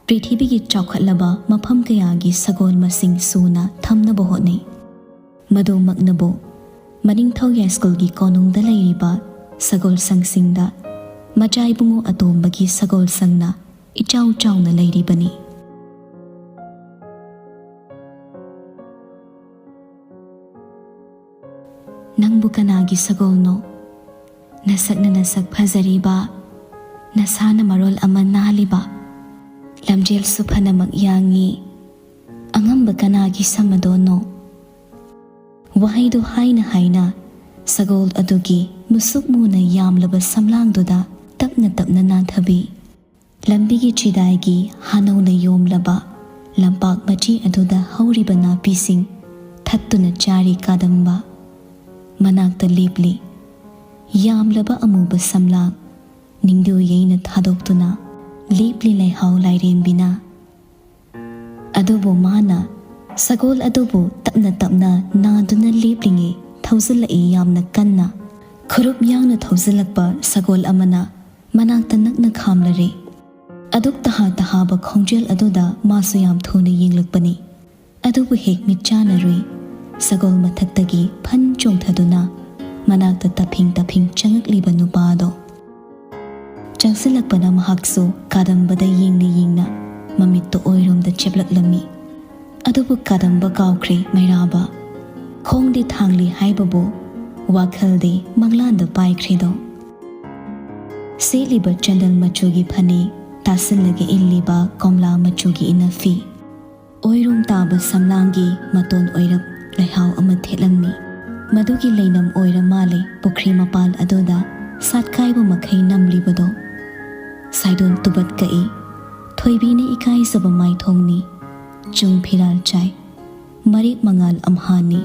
ꯄ꯭ꯔꯤꯊꯤꯕꯤꯒꯤ ꯆꯥꯎꯈꯠꯂꯕ ꯃꯐꯝ ꯀꯌꯥꯒꯤ ꯁꯒꯣꯜ ꯃꯁꯤꯡ ꯁꯨꯅ ꯊꯝꯅꯕ ꯍꯣꯠꯅꯩ꯫ ꯃꯗꯨꯃꯛꯅꯕꯨ ꯃꯅꯤꯡꯊꯧ ꯌꯥꯏꯁ꯭ꯀꯨꯜꯒꯤ ꯀꯣꯅꯨꯡꯗ ꯂꯩꯔꯤꯕ ꯁꯒꯣꯜ ꯁꯪꯁꯤꯡꯗ ꯃꯆꯥ ꯏꯕꯨꯡꯉꯣ ꯑꯇꯣꯝꯕꯒꯤ ꯁꯒꯣꯜ ꯁꯪꯅ ꯏꯆꯥꯎ ꯆꯥꯎꯅ ꯂꯩꯔꯤꯕꯅꯤ꯫ ꯅꯪꯕꯨ ꯀꯅꯥꯒꯤ ꯁꯒꯣꯜꯅꯣ? ꯅꯁꯛꯅ ꯅꯁꯛ ꯐꯖꯔꯤꯕ, ꯅꯁꯥꯅ ꯃꯔꯣꯜ ꯑꯃ ꯅꯥꯜꯂꯤꯕ, ꯂꯝꯖꯦꯜꯁꯨ ꯐꯅꯃꯛ ꯌꯥꯡꯉꯤ, ꯑꯉꯝꯕ ꯀꯅꯥꯒꯤ ꯁꯃꯗꯣꯟꯅꯣ? ꯋꯥꯍꯩꯗꯨ ꯍꯥꯏꯅ ꯍꯥꯏꯅ ꯁꯒꯣꯜ ꯑꯗꯨꯒꯤ ꯃꯨꯁꯨꯛ ꯃꯨꯅ ꯌꯥꯝꯂꯕ ꯁꯝꯂꯥꯡꯗꯨꯗ ꯇꯞꯅ ꯇꯞꯅ ꯅꯥꯟꯊꯕꯤ꯫ ꯂꯝꯕꯤꯒꯤ ꯆꯤꯗꯥꯏꯒꯤ ꯍꯥꯅꯧꯅ ꯌꯣꯝꯂꯕ ꯂꯝꯄꯥꯛ ꯃꯆꯤ ꯑꯗꯨꯗ ꯍꯧꯔꯤꯕ ꯅꯥꯄꯤꯁꯤꯡ ꯊꯠꯇꯨꯅ ꯆꯥꯔꯤ ꯀꯥꯗꯝꯕ꯫ ꯃꯅꯥꯛꯇ ꯂꯦꯞꯂꯤ ꯌꯥꯝꯂꯕ ꯑꯃꯨꯕ ꯁꯝꯂꯥꯡ, ꯅꯤꯡꯗꯨ ꯌꯩꯅ ꯊꯥꯗꯣꯛꯇꯨꯅ ꯂꯦꯞꯂꯤ ꯂꯩꯍꯥꯎ ꯂꯥꯏꯔꯦꯝꯕꯤꯅ꯫ ꯑꯗꯨꯕꯨ ꯃꯥꯅ ꯁꯒꯣꯜ ꯑꯗꯨꯕꯨ ꯇꯞꯅ ꯇꯞꯅ ꯅꯥꯗꯨꯅ ꯂꯦꯞꯂꯤꯉꯩ ꯊꯧꯖꯤꯜꯂꯛꯏ ꯌꯥꯝꯅ ꯀꯟꯅ꯫ ꯈꯨꯔꯨꯞ ꯌꯥꯡꯅ ꯊꯧꯖꯤꯜꯂꯛꯄ ꯁꯒꯣꯜ ꯑꯃꯅ ꯃꯅꯥꯛꯇ ꯅꯛꯅ ꯈꯥꯝꯂꯔꯦ꯫ ꯑꯗꯨꯛ ꯇꯍꯥ ꯇꯍꯥꯕ ꯈꯣꯡꯖꯦꯜ ꯑꯗꯨꯗ ꯃꯥꯁꯨ ꯌꯥꯝ ꯊꯨꯅ ꯌꯦꯡꯂꯛꯄꯅꯤ꯫ ꯑꯗꯨꯕꯨ ꯍꯦꯛ ꯃꯤꯠ ꯆꯥꯟꯅꯔꯨꯏ꯫ ꯁꯒꯣꯜ ꯃꯊꯛꯇꯒꯤ ꯐꯟ ꯆꯣꯡꯊꯗꯨꯅ ꯃꯅꯥꯛꯇ ꯇꯞꯐꯤꯡ ꯇꯞꯐꯤꯡ ꯆꯪꯉꯛꯂꯤꯕ ꯅꯨꯄꯥꯗꯣ꯫ ꯆꯪꯁꯤꯜꯂꯛꯄꯅ ꯃꯍꯥꯛꯁꯨ ꯀꯥꯗꯝꯕꯗ ꯌꯦꯡꯅ ꯌꯦꯡꯅ ꯃꯃꯤꯠꯇꯨ ꯑꯣꯏꯔꯣꯝꯗ ꯆꯦꯞꯂꯛꯂꯝꯃꯤ꯫ ꯑꯗꯨꯕꯨ ꯀꯥꯗꯝꯕ ꯀꯥꯎꯈ꯭ꯔꯦ ꯃꯩꯔꯥꯕ꯫ ꯈꯣꯡꯗꯤ ꯊꯥꯡꯂꯤ ꯍꯥꯏꯕꯕꯨ ꯋꯥꯈꯜꯗꯤ ꯃꯪꯂꯥꯟꯗ ꯄꯥꯏꯈ꯭ꯔꯦꯗꯣ꯫ ꯁꯦꯠꯂꯤꯕ ꯆꯟꯗꯜ ꯃꯆꯨꯒꯤ ꯐꯅꯦꯛ, ꯇꯥꯁꯤꯜꯂꯒ ꯏꯜꯂꯤꯕ ꯀꯣꯝꯂꯥ ꯃꯆꯨꯒꯤ ꯏꯅꯐꯤ, ꯑꯣꯏꯔꯣꯝ ꯇꯥꯕ ꯁꯝꯂꯥꯡꯒꯤ ꯃꯇꯣꯟ ꯑꯣꯏꯔꯞ ꯂꯩꯍꯥꯎ ꯑꯃ ꯊꯦꯠꯂꯝꯃꯤ꯫ ꯃꯗꯨꯒꯤ ꯂꯩꯅꯝ ꯑꯣꯏꯔ ꯃꯥꯜꯂꯦ ꯄꯨꯈ꯭ꯔꯤ ꯃꯄꯥꯜ ꯑꯗꯨꯗ ꯁꯥꯠꯀꯥꯏꯕ ꯃꯈꯩ ꯅꯝꯂꯤꯕꯗꯣ꯫ ꯁꯥꯏꯗꯣꯟ ꯇꯨꯕꯠ ꯀꯛꯏ꯫ ꯊꯣꯏꯕꯤꯅ ꯏꯀꯥꯏꯖꯕ ꯃꯥꯏꯊꯣꯡꯅꯤ꯫ ꯆꯨꯡ ꯐꯤꯔꯥꯜ ꯆꯥꯏ꯫ ꯃꯔꯦꯛ ꯃꯉꯥꯜ ꯑꯝꯍꯥꯅꯤ꯫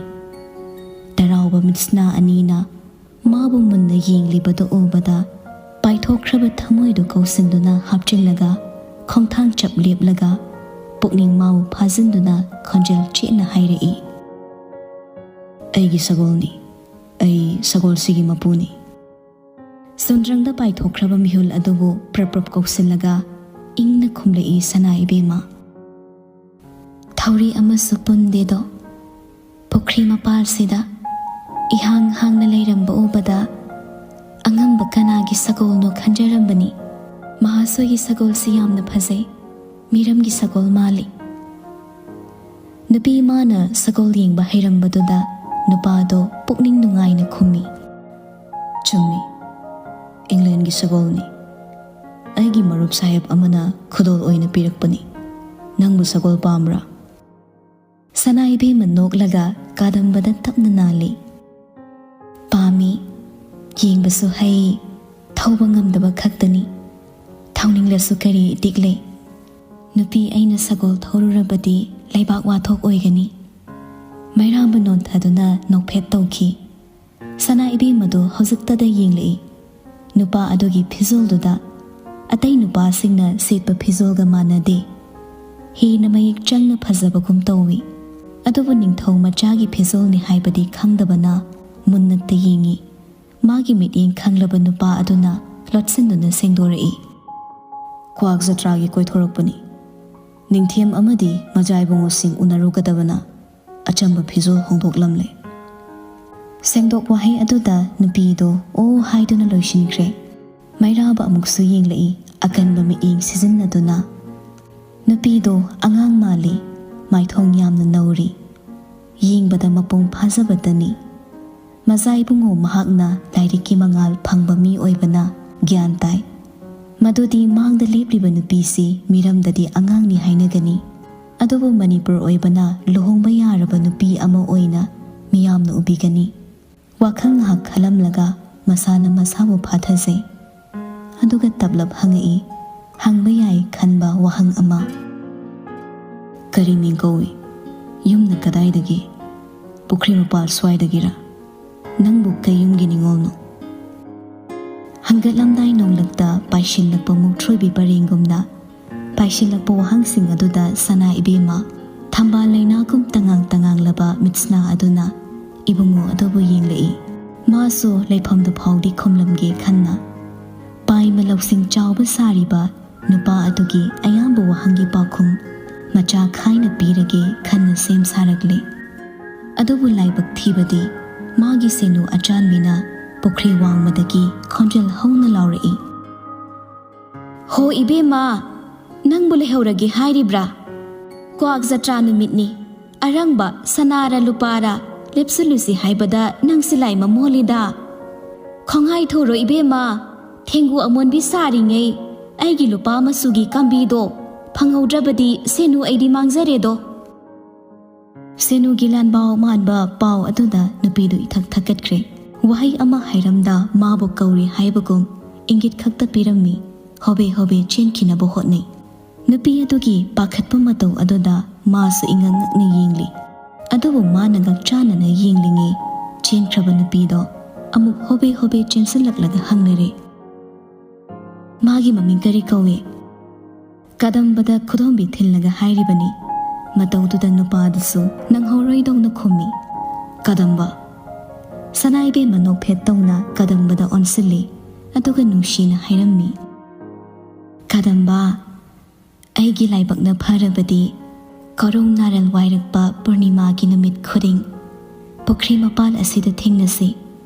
ꯇꯔꯥꯎꯕ ꯃꯤꯠꯁꯅꯥ ꯑꯅꯤꯅ ꯃꯥꯕꯨ ꯃꯨꯟꯅ ꯌꯦꯡꯂꯤꯕꯗꯨ ꯎꯕꯗ ꯄꯥꯏꯊꯣꯛꯈ꯭ꯔꯕ ꯊꯃꯣꯏꯗꯨ ꯀꯧꯁꯤꯟꯗꯨꯅ ꯍꯥꯞꯆꯤꯜꯂꯒ, ꯈꯣꯡꯊꯥꯡ ꯆꯞ ꯂꯦꯞꯂꯒ, ꯄꯨꯛꯅꯤꯡ ꯃꯥꯎ ꯐꯥꯖꯤꯟꯗꯨꯅ ꯈꯣꯟꯖꯦꯜ ꯆꯦꯠꯅ ꯍꯥꯏꯔꯛꯏ, "ꯑꯩꯒꯤ ꯁꯒꯣꯜꯅꯤ, ꯑꯩ ꯁꯒꯣꯜꯁꯤꯒꯤ ꯃꯄꯨꯅꯤ"꯫ ꯁꯨꯟꯗ꯭ꯔꯪꯗ ꯄꯥꯏꯊꯣꯛꯈ꯭ꯔꯕ ꯃꯤꯍꯨꯜ ꯑꯗꯨꯕꯨ ꯄ꯭ꯔꯞ ꯄ꯭ꯔꯞ ꯀꯧꯁꯤꯜꯂꯒ ꯏꯪꯅ ꯈꯨꯝꯂꯛꯏ ꯁꯅꯥ ꯏꯕꯦꯝꯃ꯫ "ꯊꯧꯔꯤ ꯑꯃꯁꯨ ꯄꯨꯟꯗꯦꯗꯣ꯫ ꯄꯨꯈ꯭ꯔꯤ ꯃꯄꯥꯜꯁꯤꯗ ꯏꯍꯥꯡ ꯍꯥꯡꯅ ꯂꯩꯔꯝꯕ ꯎꯕꯗ ꯑꯉꯝꯕ ꯀꯅꯥꯒꯤ ꯁꯒꯣꯜꯅꯣ ꯈꯟꯖꯔꯝꯕꯅꯤ꯫ ꯃꯍꯥꯁꯣꯏꯒꯤ ꯁꯒꯣꯜꯁꯤ ꯌꯥꯝꯅ ꯐꯖꯩ, ꯃꯤꯔꯝꯒꯤ ꯁꯒꯣꯜ ꯃꯥꯜꯂꯤ"꯫ ꯅꯨꯄꯤ ꯃꯥꯅ ꯁꯒꯣꯜ ꯌꯦꯡꯕ ꯍꯩꯔꯝꯕꯗꯨꯗ ꯅꯨꯄꯥꯗꯣ ꯄꯨꯛꯅꯤꯡ ꯅꯨꯡꯉꯥꯏꯅ ꯈꯨꯝꯃꯤ, "ꯆꯨꯝꯃꯤ, ꯏꯪꯂꯦꯟꯒꯤ ꯁꯒꯣꯜꯅꯤ꯫ ꯑꯩꯒꯤ ꯃꯔꯨꯞ ꯁꯥꯍꯦꯕ ꯑꯃꯅ ꯈꯨꯗꯣꯜ ꯑꯣꯏꯅ ꯄꯤꯔꯛꯄꯅꯤ꯫ ꯅꯪꯕꯨ ꯁꯒꯣꯜ ꯄꯥꯝꯕ꯭ꯔꯥ?" ꯁꯅꯥ ꯏꯕꯦꯝꯃ ꯅꯣꯛꯂꯒ ꯀꯥꯗꯝꯕꯗ ꯇꯞꯅ ꯅꯥꯜꯂꯤ꯫ "ꯄꯥꯝꯃꯤ, ꯌꯦꯡꯕꯁꯨ ꯍꯩ, ꯊꯧꯕ ꯉꯝꯗꯕ ꯈꯛꯇꯅꯤ꯫ ꯊꯧꯅꯤꯡꯂꯁꯨ ꯀꯔꯤ ꯏꯇꯤꯛ ꯂꯩ? ꯅꯨꯄꯤ ꯑꯩꯅ ꯁꯒꯣꯜ ꯊꯧꯔꯨꯔꯕꯗꯤ ꯂꯩꯕꯥꯛ ꯋꯥꯊꯣꯛ ꯑꯣꯏꯒꯅꯤ"꯫ ꯃꯩꯔꯥꯕ ꯅꯣꯟꯊꯗꯨꯅ ꯅꯣꯛꯐꯦꯠ ꯇꯧꯈꯤ꯫ ꯁꯅꯥ ꯏꯕꯦꯝꯃꯗꯨ ꯍꯧꯖꯤꯛꯇꯗ ꯌꯦꯡꯂꯛꯏ꯫ ꯅꯨꯄꯥ ꯑꯗꯨꯒꯤ ꯐꯤꯖꯣꯜꯗꯨꯗ ꯑꯇꯩ ꯅꯨꯄꯥꯁꯤꯡꯅ ꯁꯦꯠꯄ ꯐꯤꯖꯣꯜꯒ ꯃꯥꯟꯅꯗꯦ꯫ ꯍꯦꯟꯅ ꯃꯌꯦꯛ ꯆꯪꯅ ꯐꯖꯕꯒꯨꯝ ꯇꯧꯏ꯫ ꯑꯗꯨꯕꯨ ꯅꯤꯡꯊꯧ ꯃꯆꯥꯒꯤ ꯐꯤꯖꯣꯜꯅꯤ ꯍꯥꯏꯕꯗꯤ ꯈꯪꯗꯕꯅ ꯃꯨꯟꯅ ꯌꯦꯡꯏ꯫ ꯃꯥꯒꯤ ꯃꯤꯠꯌꯦꯡ ꯈꯪꯂꯕ ꯅꯨꯄꯥ ꯑꯗꯨꯅ ꯂꯣꯠꯁꯤꯟꯗꯨꯅ ꯁꯦꯡꯗꯣꯔꯛꯏ, "ꯀ꯭ꯋꯥꯛ ꯖꯇ꯭ꯔꯥꯒꯤ ꯀꯣꯏꯊꯣꯔꯛꯄꯅꯤ꯫ ꯅꯤꯡꯊꯦꯝ ꯑꯃꯗꯤ ꯃꯖꯥ ꯏꯕꯨꯡꯉꯣꯁꯤꯡ ꯎꯅꯔꯨꯒꯗꯕꯅ ꯑꯆꯝꯕ ꯐꯤꯖꯣꯜ ꯍꯣꯡꯗꯣꯛꯂꯝꯂꯦ"꯫ ꯁꯦꯡꯗꯣꯛ ꯋꯥꯍꯩ ꯑꯗꯨꯗ ꯅꯨꯄꯤꯗꯨ ꯑꯣ ꯍꯥꯏꯗꯨꯅ ꯂꯣꯏꯁꯤꯟꯈ꯭ꯔꯦ꯫ ꯃꯩꯔꯥꯕ ꯑꯃꯨꯛꯁꯨ ꯌꯦꯡꯂꯛꯏ, ꯑꯀꯟꯕ ꯃꯤꯠꯌꯦꯡ ꯁꯤꯖꯤꯟꯅꯗꯨꯅ꯫ ꯅꯨꯄꯤꯗꯨ ꯑꯉꯥꯡ ꯃꯥꯜꯂꯤ, ꯃꯥꯏꯊꯣꯡ ꯌꯥꯝꯅ ꯅꯧꯔꯤ, ꯌꯦꯡꯕꯗ ꯃꯄꯨꯡ ꯐꯥꯖꯕꯇꯅꯤ꯫ ꯃꯖꯥ ꯏꯕꯨꯡꯉꯣ ꯃꯍꯥꯛꯅ ꯂꯥꯏꯔꯤꯛꯀꯤ ꯃꯉꯥꯜ ꯐꯪꯕ ꯃꯤ ꯑꯣꯏꯕꯅ ꯒ꯭ꯌꯥꯟ ꯇꯥꯏ꯫ ꯃꯗꯨꯗꯤ ꯃꯥꯡꯗ ꯂꯦꯞꯂꯤꯕ ꯅꯨꯄꯤꯁꯤ ꯃꯤꯔꯝꯗꯗꯤ ꯑꯉꯥꯡꯅꯤ ꯍꯥꯏꯅꯒꯅꯤ꯫ ꯑꯗꯨꯕꯨ ꯃꯅꯤꯄꯨꯔ ꯑꯣꯏꯕꯅ ꯂꯨꯍꯣꯡꯕ ꯌꯥꯔꯕ ꯅꯨꯄꯤ ꯑꯃ ꯑꯣꯏꯅ ꯃꯤꯌꯥꯝꯅ ꯎꯕꯤꯒꯅꯤ꯫ ꯋꯥꯈꯜ ꯉꯥꯏꯍꯥꯛ ꯈꯜꯂꯝꯂꯒ ꯃꯁꯥꯅ ꯃꯁꯥꯕꯨ ꯐꯥꯊꯖꯩ꯫ ꯑꯗꯨꯒ ꯇꯞꯂꯞ ꯍꯪꯉꯛꯏ, ꯍꯪꯕ ꯌꯥꯏ ꯈꯟꯕ ꯋꯥꯍꯪ ꯑꯃ꯫ "ꯀꯔꯤ ꯃꯤꯡ ꯀꯧꯏ? ꯌꯨꯝꯅ ꯀꯗꯥꯏꯗꯒꯤ? ꯄꯨꯈ꯭ꯔꯤ ꯃꯄꯥꯜ ꯁ꯭ꯋꯥꯏꯗꯒꯤꯔꯥ? ꯅꯪꯕꯨ ꯀꯩ ꯌꯨꯝꯒꯤ ꯅꯤꯉꯣꯜꯅꯣ?" ꯍꯟꯒꯠꯂꯝꯗꯥꯏ ꯅꯣꯡꯂꯛꯇ ꯄꯥꯏꯁꯤꯜꯂꯛꯄ ꯃꯨꯛꯊ꯭ꯔꯣꯏꯕꯤ ꯄꯔꯦꯡꯒꯨꯝꯅ ꯄꯥꯏꯁꯤꯜꯂꯛꯄ ꯋꯥꯍꯪꯁꯤꯡ ꯑꯗꯨꯗ ꯁꯅꯥ ꯏꯕꯦꯝꯃ ꯊꯝꯕꯥꯜ ꯂꯩꯅꯥꯒꯨꯝ ꯇꯉꯥꯡ ꯇꯉꯥꯡꯂꯕ ꯃꯤꯠꯁꯅꯥ ꯑꯗꯨꯅ ꯏꯕꯨꯡꯉꯣ ꯑꯗꯨꯕꯨ ꯌꯦꯡꯂꯛꯏ꯫ ꯃꯥꯁꯨ ꯂꯩꯐꯝꯗꯨ ꯐꯥꯎꯗꯤ ꯈꯨꯝꯂꯝꯒꯦ ꯈꯟꯅ ꯄꯥꯏꯃ ꯂꯧꯁꯤꯡ ꯆꯥꯎꯕ ꯁꯥꯔꯤꯕ ꯅꯨꯄꯥ ꯑꯗꯨꯒꯤ ꯑꯌꯥꯝꯕ ꯋꯥꯍꯪꯒꯤ ꯄꯥꯎꯈꯨꯝ ꯃꯆꯥ ꯈꯥꯏꯅ ꯄꯤꯔꯒꯦ ꯈꯟꯅ ꯁꯦꯝ ꯁꯥꯔꯛꯂꯦ꯫ ꯑꯗꯨꯕꯨ ꯂꯥꯏꯕꯛ ꯊꯤꯕꯗꯤ ꯃꯥꯒꯤ ꯁꯦꯅꯨ ꯑꯆꯥꯟꯕꯤꯅ ꯄꯨꯈ꯭ꯔꯤ ꯋꯥꯡꯃꯗꯒꯤ ꯈꯣꯟꯖꯦꯜ ꯍꯧꯅ ꯂꯥꯎꯔꯛꯏ, "ꯍꯣ ꯏꯕꯦꯝꯃ, ꯅꯪꯕꯨ ꯂꯩꯍꯧꯔꯒꯦ ꯍꯥꯏꯔꯤꯕ꯭ꯔꯥ? ꯀ꯭ꯋꯥꯛ ꯖꯇ꯭ꯔꯥ ꯅꯨꯃꯤꯠꯅꯤ꯫ ꯑꯔꯪꯕ ꯁꯅꯥꯔ ꯂꯨꯄꯥꯔ ꯂꯦꯞꯁꯤꯜꯂꯨꯁꯤ ꯍꯥꯏꯕꯗ ꯅꯪꯁꯤ ꯂꯥꯏ ꯃꯃꯣꯜꯂꯤꯗ꯫ ꯈꯣꯡꯍꯥꯏ ꯊꯧꯔꯣ ꯏꯕꯦꯝꯃ, ꯊꯦꯡꯒꯨ ꯑꯃꯣꯟꯕꯤ ꯁꯥꯔꯤꯉꯩ ꯑꯩꯒꯤ ꯂꯨꯄꯥ ꯃꯆꯨꯒꯤ ꯀꯥꯝꯕꯤꯗꯣ ꯐꯪꯍꯧꯗ꯭ꯔꯕꯗꯤ ꯁꯦꯅꯨ ꯑꯩꯗꯤ ꯃꯥꯡꯖꯔꯦꯗꯣ"꯫ ꯁꯦꯅꯨꯒꯤ ꯂꯥꯟꯕꯥꯎ ꯃꯥꯟꯕ ꯄꯥꯎ ꯑꯗꯨꯗ ꯅꯨꯄꯤꯗꯨ ꯏꯊꯛ ꯊꯛꯀꯠꯈ꯭ꯔꯦ꯫ ꯋꯥꯍꯩ ꯑꯃ ꯍꯥꯏꯔꯝꯗ ꯃꯥꯕꯨ ꯀꯧꯔꯤ ꯍꯥꯏꯕꯒꯨꯝ ꯏꯪꯒꯤꯠ ꯈꯛꯇ ꯄꯤꯔꯝꯃꯤ꯫ ꯍꯣꯕꯦ ꯍꯣꯕꯦ ꯆꯦꯟꯈꯤꯅꯕ ꯍꯣꯠꯅꯩ꯫ ꯅꯨꯄꯤ ꯑꯗꯨꯒꯤ ꯄꯥꯈꯠꯄ ꯃꯇꯧ ꯑꯗꯨꯗ ꯃꯥꯁꯨ ꯏꯉꯛ ꯉꯛꯅ ꯌꯦꯡꯂꯤ꯫ ꯑꯗꯨꯕꯨ ꯃꯥꯅ ꯉꯛꯆꯥꯅꯅ ꯌꯦꯡꯂꯤꯉꯩ ꯆꯦꯟꯈ꯭ꯔꯕ ꯅꯨꯄꯤꯗꯣ ꯑꯃꯨꯛ ꯍꯣꯕꯦ ꯍꯣꯕꯦ ꯆꯦꯟꯁꯤꯜꯂꯛꯂꯒ ꯍꯪꯅꯔꯦ, "ꯃꯥꯒꯤ ꯃꯃꯤꯡ ꯀꯔꯤ ꯀꯧꯏ?" ꯀꯗꯝꯕꯗ ꯈꯨꯗꯣꯝꯕꯤ ꯊꯤꯜꯂꯒ ꯍꯥꯏꯔꯤꯕꯅꯤ꯫ ꯃꯇꯧꯗꯨꯗ ꯅꯨꯄꯥꯗꯨꯁꯨ ꯅꯪꯍꯧꯔꯣꯏꯗꯧꯅ ꯈꯨꯝꯃꯤ, "ꯀꯗꯝꯕ"꯫ ꯁꯅꯥ ꯏꯕꯦꯝꯃ ꯅꯣꯛꯐꯦꯠ ꯇꯧꯅ ꯀꯗꯝꯕꯗ ꯑꯣꯟꯁꯤꯜꯂꯤ, ꯑꯗꯨꯒ ꯅꯨꯡꯁꯤꯅ ꯍꯥꯏꯔꯝꯃꯤ, "ꯀꯗꯝꯕ, ꯑꯩꯒꯤ ꯂꯥꯏꯕꯛꯅ ꯐꯔꯕꯗꯤ ꯀꯣꯔꯧ ꯅꯥꯔꯜ ꯋꯥꯏꯔꯛꯄ ꯄꯨꯔꯅꯤꯃꯥꯒꯤ ꯅꯨꯃꯤꯠ ꯈꯨꯗꯤꯡ ꯄꯨꯈ꯭ꯔꯤ ꯃꯄꯥꯜ ꯑꯁꯤꯗ ꯊꯦꯡꯅꯁꯤ꯫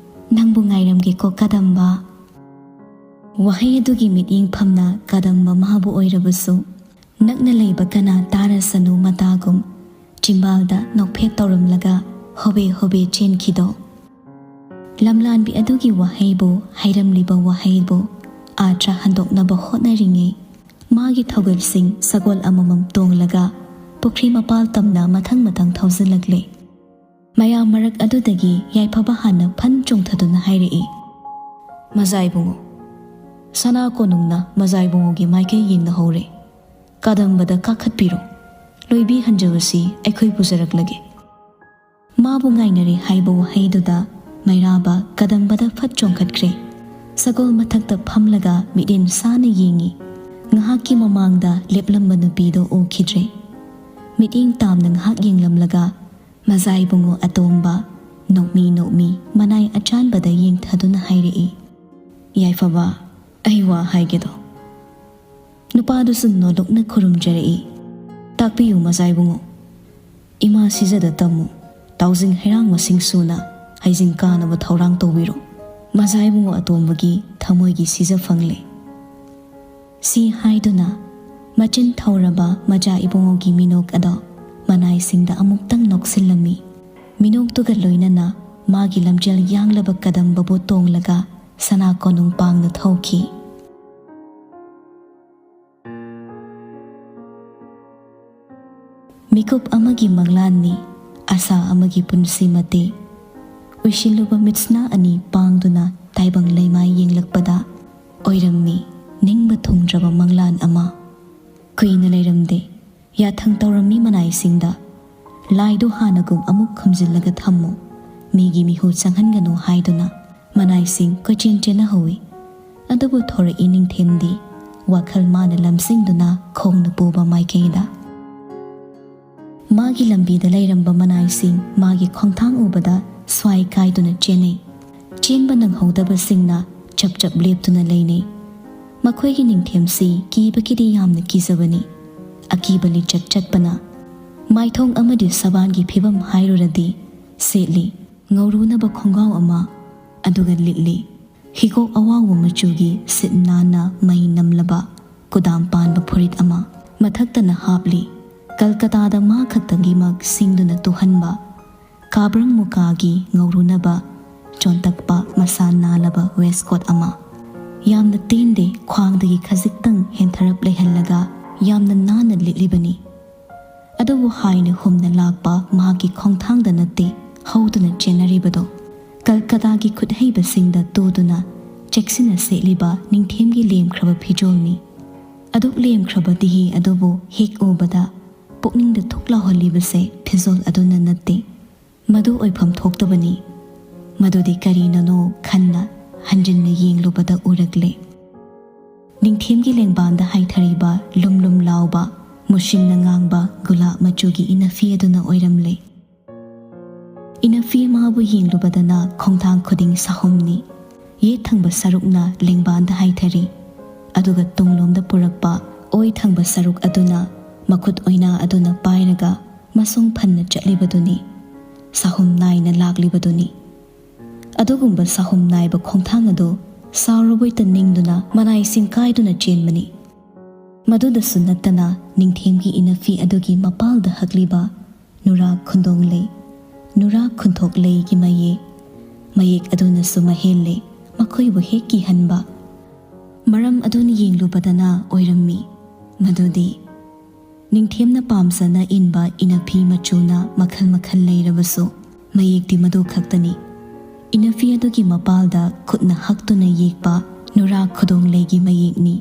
ꯅꯪꯕꯨ ꯉꯥꯏꯔꯝꯒꯦꯀꯣ ꯀꯗꯝꯕ"꯫ ꯋꯥꯍꯩ ꯑꯗꯨꯒꯤ ꯃꯤꯠꯌꯦꯡ ꯐꯝꯅ ꯀꯗꯝꯕ ꯃꯥꯕꯨ ꯑꯣꯏꯔꯕꯁꯨ ꯅꯛꯅ ꯂꯩꯕ ꯀꯅꯥ ꯇꯥꯔꯁꯅꯨ ꯃꯇꯥꯒꯨꯝ ꯆꯤꯝꯕꯥꯜꯗ ꯅꯣꯛꯐꯦꯠ ꯇꯧꯔꯝꯂꯒ ꯍꯣꯕꯦ ꯍꯣꯕꯦ ꯆꯦꯟꯈꯤꯗꯣ꯫ ꯂꯝꯂꯥꯟꯕꯤ ꯑꯗꯨꯒꯤ ꯋꯥꯍꯩꯕꯨ, ꯍꯥꯏꯔꯝꯂꯤꯕ ꯋꯥꯍꯩꯕꯨ ꯑꯥꯔꯊ ꯍꯟꯗꯣꯛꯅꯕ ꯍꯣꯠꯅꯔꯤꯉꯩ ꯃꯥꯒꯤ ꯊꯧꯒꯜꯁꯤꯡ ꯁꯒꯣꯜ ꯑꯃꯃꯝ ꯇꯣꯡꯂꯒ ꯄꯨꯈ꯭ꯔꯤ ꯃꯄꯥꯜ ꯇꯝꯅ ꯃꯊꯪ ꯃꯊꯪ ꯊꯧꯖꯤꯜꯂꯛꯂꯦ꯫ ꯃꯌꯥꯝ ꯃꯔꯛ ꯑꯗꯨꯗꯒꯤ ꯌꯥꯏꯐꯕ ꯍꯥꯟꯅ ꯐꯟ ꯆꯣꯡꯊꯗꯨꯅ ꯍꯥꯏꯔꯛꯏ, "ꯃꯖꯥ ꯏꯕꯨꯡꯉꯣ, ꯁꯅꯥ ꯀꯣꯅꯨꯡꯅ ꯃꯖꯥ ꯏꯕꯨꯡꯉꯣꯒꯤ ꯃꯥꯏꯀꯩ ꯌꯦꯡꯅꯍꯧꯔꯦ꯫ ꯀꯗꯝꯕꯗ ꯀꯥꯈꯠꯄꯤꯔꯣ꯫ ꯂꯣꯏꯕꯤ ꯍꯟꯖꯕꯁꯤ ꯑꯩꯈꯣꯏ ꯄꯨꯖꯔꯛꯂꯒꯦ"꯫ ꯃꯥꯕꯨ ꯉꯥꯏꯅꯔꯤ ꯍꯥꯏꯕ ꯋꯥꯍꯩꯗꯨꯗ ꯃꯩꯔꯥꯕ ꯀꯗꯝꯕꯗ ꯐꯠ ꯆꯣꯡꯈꯠꯈ꯭ꯔꯦ꯫ ꯁꯒꯣꯜ ꯃꯊꯛꯇ ꯐꯝꯂꯒ ꯃꯤꯠꯌꯦꯡ ꯁꯥꯅ ꯌꯦꯡꯏ꯫ ꯉꯥꯏꯍꯥꯛꯀꯤ ꯃꯃꯥꯡꯗ ꯂꯦꯞꯂꯝꯕ ꯅꯨꯄꯤꯗꯣ ꯎꯈꯤꯗ꯭ꯔꯦ꯫ ꯃꯤꯠꯌꯦꯡ ꯇꯥꯝꯅ ꯉꯥꯏꯍꯥꯛ ꯌꯦꯡꯂꯝꯂꯒ ꯃꯖꯥ ꯏꯕꯨꯡꯉꯣ ꯑꯇꯣꯝꯕ ꯅꯣꯛꯃꯤ ꯅꯣꯛꯃꯤ ꯃꯅꯥꯏ ꯑꯆꯥꯟꯕꯗ ꯌꯦꯡꯊꯗꯨꯅ ꯍꯥꯏꯔꯛꯏ, "ꯌꯥꯏꯐꯕ, ꯑꯩ ꯋꯥ ꯍꯥꯏꯒꯦꯗꯣ꯫" ꯅꯨꯄꯥꯗꯨꯁꯨ ꯅꯣꯂꯨꯛꯅ ꯈꯨꯔꯨꯝꯖꯔꯛꯏ, "ꯇꯥꯛꯄꯤꯌꯨ ꯃꯖꯥ ꯏꯕꯨꯡꯉꯣ꯫ ꯏꯃꯥ ꯁꯤꯖꯗ ꯇꯝꯃꯨ, ꯇꯥꯎꯖꯤꯡ ꯍꯩꯔꯥꯡ ꯃꯁꯤꯡ ꯁꯨꯅ ꯍꯩꯖꯤꯡ ꯀꯥꯅꯕ ꯊꯧꯔꯥꯡ ꯇꯧꯕꯤꯔꯣ꯫" ꯃꯖꯥ ꯏꯕꯨꯡꯉꯣ ꯑꯇꯣꯝꯕꯒꯤ ꯊꯃꯣꯏꯒꯤ ꯁꯤꯖ ꯐꯪꯂꯦ꯫ ꯁꯤ ꯍꯥꯏꯗꯨꯅ ꯃꯆꯤꯟ ꯊꯧꯔꯕ ꯃꯖꯥ ꯏꯕꯨꯡꯉꯣꯒꯤ ꯃꯤꯅꯣꯛ ꯑꯗꯣ ꯃꯅꯥꯏꯁꯤꯡꯗ ꯑꯃꯨꯛꯇꯪ ꯅꯣꯛꯁꯤꯜꯂꯝꯃꯤ꯫ ꯃꯤꯅꯣꯛꯇꯨꯒ ꯂꯣꯏꯅꯅ ꯃꯥꯒꯤ ꯂꯝꯖꯦꯜ ꯌꯥꯡꯂꯕ ꯀꯗꯝꯕꯕꯨ ꯇꯣꯡꯂꯒ ꯁꯅꯥ ꯀꯣꯅꯨꯡ ꯄꯥꯡꯅ ꯊꯧꯈꯤ꯫ ꯃꯤꯀꯨꯞ ꯑꯃꯒꯤ ꯃꯪꯂꯥꯟꯅꯤ, ꯑꯁꯥ ꯑꯃꯒꯤ ꯄꯨꯟꯁꯤ ꯃꯇꯦꯛ꯫ ꯎꯏꯁꯤꯜꯂꯨꯕ ꯃꯤꯠꯁꯅꯥ ꯑꯅꯤ ꯄꯥꯡꯗꯨꯅ ꯇꯥꯏꯕꯪ ꯂꯩꯃꯥꯏ ꯌꯦꯡꯂꯛꯄꯗ ꯑꯣꯏꯔꯝꯃꯤ ꯅꯤꯡꯕ ꯊꯨꯡꯗ꯭ꯔꯕ ꯃꯪꯂꯥꯟ ꯑꯃ꯫ ꯀꯨꯏꯅ ꯂꯩꯔꯝꯗꯦ, ꯌꯥꯊꯪ ꯇꯧꯔꯝꯃꯤ ꯃꯅꯥꯏꯁꯤꯡꯗ꯫ ꯂꯥꯏꯗꯨ ꯍꯥꯟꯅꯒꯨꯝ ꯑꯃꯨꯛ ꯈꯨꯝꯖꯤꯜꯂꯒ ꯊꯝꯃꯨ, ꯃꯤꯒꯤ ꯃꯤꯍꯨ ꯆꯪꯍꯟꯒꯅꯨ ꯍꯥꯏꯗꯨꯅ ꯃꯅꯥꯏꯁꯤꯡ ꯀꯣꯏꯆꯦꯟ ꯆꯦꯟꯅꯍꯧꯏ꯫ ꯑꯗꯨꯕꯨ ꯊꯣꯔꯛꯏ ꯅꯤꯡꯊꯦꯝꯗꯤ ꯋꯥꯈꯜ ꯃꯥꯅ ꯂꯝꯖꯤꯡꯗꯨꯅ ꯈꯣꯡꯅ ꯄꯨꯕ ꯃꯥꯏꯀꯩꯗ꯫ ꯃꯥꯒꯤ ꯂꯝꯕꯤꯗ ꯂꯩꯔꯝꯕ ꯃꯅꯥꯏꯁꯤꯡ ꯃꯥꯒꯤ ꯈꯣꯡꯊꯥꯡ ꯎꯕꯗ ꯁ꯭ꯋꯥꯏ ꯀꯥꯏꯗꯨꯅ ꯆꯦꯟꯅꯩ꯫ ꯆꯦꯟꯕ ꯅꯪꯍꯧꯗꯕꯁꯤꯡꯅ ꯆꯞ ꯆꯞ ꯂꯦꯞꯇꯨꯅ ꯂꯩꯅꯩ꯫ ꯃꯈꯣꯏꯒꯤ ꯅꯤꯡꯊꯦꯝꯁꯤ ꯀꯤꯕꯒꯤꯗꯤ ꯌꯥꯝꯅ ꯀꯤꯖꯕꯅꯤ꯫ ꯑꯀꯤꯕ ꯂꯤꯆꯠ ꯆꯠꯄꯅ ꯃꯥꯏꯊꯣꯡ ꯑꯃꯗꯤ ꯁꯕꯥꯟꯒꯤ ꯐꯤꯕꯝ ꯍꯥꯏꯔꯨꯔꯗꯤ ꯁꯦꯠꯂꯤ ꯉꯧꯔꯨꯅꯕ ꯈꯣꯡꯒ꯭ꯔꯥꯎ ꯑꯃ, ꯑꯗꯨꯒ ꯂꯤꯠꯂꯤ ꯍꯤꯒꯣꯛ ꯑꯋꯥꯎꯕ ꯃꯆꯨꯒꯤ ꯁꯤꯠ ꯅꯥꯟꯅ ꯃꯩ ꯅꯝꯂꯕ ꯀꯨꯗꯥꯝ ꯄꯥꯟꯕ ꯐꯨꯔꯤꯠ ꯑꯃ꯫ ꯃꯊꯛꯇꯅ ꯍꯥꯞꯂꯤ ꯀꯜꯀꯇꯥꯗ ꯃꯥ ꯈꯛꯇꯒꯤꯃꯛ ꯁꯤꯡꯗꯨꯅ ꯇꯨꯍꯟꯕ ꯀꯥꯕ꯭ꯔꯪ ꯃꯨꯀꯥꯒꯤ ꯉꯧꯔꯨꯅꯕ ꯆꯣꯟꯇꯛꯄ ꯃꯁꯥ ꯅꯥꯜꯂꯕ ꯋꯦꯁꯀꯣꯠ ꯑꯃ꯫ ꯌꯥꯝꯅ ꯇꯦꯟꯗꯦ, ꯈ꯭ꯋꯥꯡꯗꯒꯤ ꯈꯖꯤꯛꯇꯪ ꯍꯦꯟꯊꯔꯞ ꯂꯩꯍꯜꯂꯒ ꯌꯥꯝꯅ ꯅꯥꯟꯅ ꯂꯤꯠꯂꯤꯕꯅꯤ꯫ ꯑꯗꯨꯕꯨ ꯍꯥꯏꯅ ꯍꯨꯝꯅ ꯂꯥꯛꯄ ꯃꯍꯥꯛꯀꯤ ꯈꯣꯡꯊꯥꯡꯗ ꯅꯠꯇꯦ ꯍꯧꯗꯨꯅ ꯆꯦꯟꯅꯔꯤꯕꯗꯣ꯫ ꯀꯜꯀꯇꯥꯒꯤ ꯈꯨꯠꯍꯩꯕꯁꯤꯡꯗ ꯇꯨꯗꯨꯅ ꯆꯦꯛꯁꯤꯟꯅ ꯁꯦꯠꯂꯤꯕ ꯅꯤꯡꯊꯦꯝꯒꯤ ꯂꯦꯝꯈ꯭ꯔꯕ ꯐꯤꯖꯣꯜꯅꯤ꯫ ꯑꯗꯨꯛ ꯂꯦꯝꯈ꯭ꯔꯕ ꯗꯤꯍꯤ ꯑꯗꯨꯕꯨ ꯍꯦꯛ ꯎꯕꯗ ꯄꯨꯛꯅꯤꯡꯗ ꯊꯨꯛ ꯂꯥꯎꯍꯜꯂꯤꯕꯁꯦ ꯐꯤꯖꯣꯜ ꯑꯗꯨꯅ ꯅꯠꯇꯦ꯫ ꯃꯗꯨ ꯑꯣꯏꯐꯝ ꯊꯣꯛꯇꯕꯅꯤ꯫ ꯃꯗꯨꯗꯤ ꯀꯔꯤꯅꯅꯣ ꯈꯟꯅ ꯍꯟꯖꯤꯟꯅ ꯌꯦꯡꯂꯨꯕꯗ ꯎꯔꯛꯂꯦ꯫ ꯅꯤꯡꯊꯦꯝꯒꯤ ꯂꯦꯡꯕꯥꯟꯗ ꯍꯥꯏꯊꯔꯤꯕ ꯂꯨꯝ ꯂꯨꯝ ꯂꯥꯎꯕ, ꯃꯨꯁꯤꯡꯅ ꯉꯥꯡꯕ ꯒꯨꯂꯥꯞ ꯃꯆꯨꯒꯤ ꯏꯅꯐꯤ ꯑꯗꯨꯅ ꯑꯣꯏꯔꯝꯂꯦ꯫ ꯏꯅꯐꯤ ꯃꯥꯕꯨ ꯌꯦꯡꯂꯨꯕꯗꯅ ꯈꯣꯡꯊꯥꯡ ꯈꯨꯗꯤꯡ ꯁꯥꯍꯨꯝꯅꯤ꯫ ꯌꯦꯠ ꯊꯪꯕ ꯁꯔꯨꯛꯅ ꯂꯦꯡꯕꯥꯟꯗ ꯍꯥꯏꯊꯔꯤ, ꯑꯗꯨꯒ ꯇꯨꯡꯂꯣꯝꯗ ꯄꯨꯔꯛꯄ ꯑꯣꯏ ꯊꯪꯕ ꯁꯔꯨꯛ ꯑꯗꯨꯅ ꯃꯈꯨꯠ ꯑꯣꯏꯅꯥ ꯑꯗꯨꯅ ꯄꯥꯏꯔꯒ ꯃꯁꯨꯡ ꯐꯟꯅ ꯆꯠꯂꯤꯕꯗꯨꯅꯤ, ꯁꯥꯍꯨꯝ ꯅꯥꯏꯅ ꯂꯥꯛꯂꯤꯕꯗꯨꯅꯤ꯫ ꯑꯗꯨꯒꯨꯝꯕ ꯁꯥꯍꯨꯝ ꯅꯥꯏꯕ ꯈꯣꯡꯊꯥꯡ ꯑꯗꯨ ꯁꯥꯎꯔꯕꯣꯏꯇ ꯅꯤꯡꯗꯨꯅ ꯃꯅꯥꯏ ꯁꯤꯡꯀꯥꯏꯗꯨꯅ ꯆꯦꯟꯕꯅꯤ꯫ ꯃꯗꯨꯗꯁꯨ ꯅꯠꯇꯅ ꯅꯤꯡꯊꯦꯝꯒꯤ ꯏꯅꯐꯤ ꯑꯗꯨꯒꯤ ꯃꯄꯥꯜꯗ ꯍꯛꯂꯤꯕ ꯅꯨꯔꯥ ꯈꯨꯟꯗꯣꯡ ꯂꯩ, ꯅꯨꯔꯥ ꯈꯨꯟꯊꯣꯛ ꯂꯩꯒꯤ ꯃꯌꯦꯛ, ꯃꯌꯦꯛ ꯑꯗꯨꯅꯁꯨ ꯃꯍꯦꯜꯂꯦ ꯃꯈꯣꯏꯕꯨ ꯍꯦꯛ ꯀꯤꯍꯟꯕ꯫ ꯃꯔꯝ ꯑꯗꯨꯅ ꯌꯦꯡꯂꯨꯕꯗꯅ ꯑꯣꯏꯔꯝꯃꯤ꯫ ꯃꯗꯨꯗꯤ ꯅꯤꯡꯊꯦꯝꯅ ꯄꯥꯝꯖꯅ ꯏꯟꯕ ꯏꯅꯐꯤ ꯃꯆꯨꯅ ꯃꯈꯜ ꯃꯈꯜ ꯂꯩꯔꯕꯁꯨ, ꯃꯌꯦꯛꯇꯤ ꯃꯗꯨ ꯈꯛꯇꯅꯤ꯫ ꯏꯅꯐꯤ ꯑꯗꯨꯒꯤ ꯃꯄꯥꯜꯗ ꯈꯨꯠꯅ ꯍꯛꯇꯨꯅ ꯌꯦꯛꯄ ꯅꯨꯔꯥ ꯈꯨꯗꯣꯡ ꯂꯩꯒꯤ ꯃꯌꯦꯛꯅꯤ꯫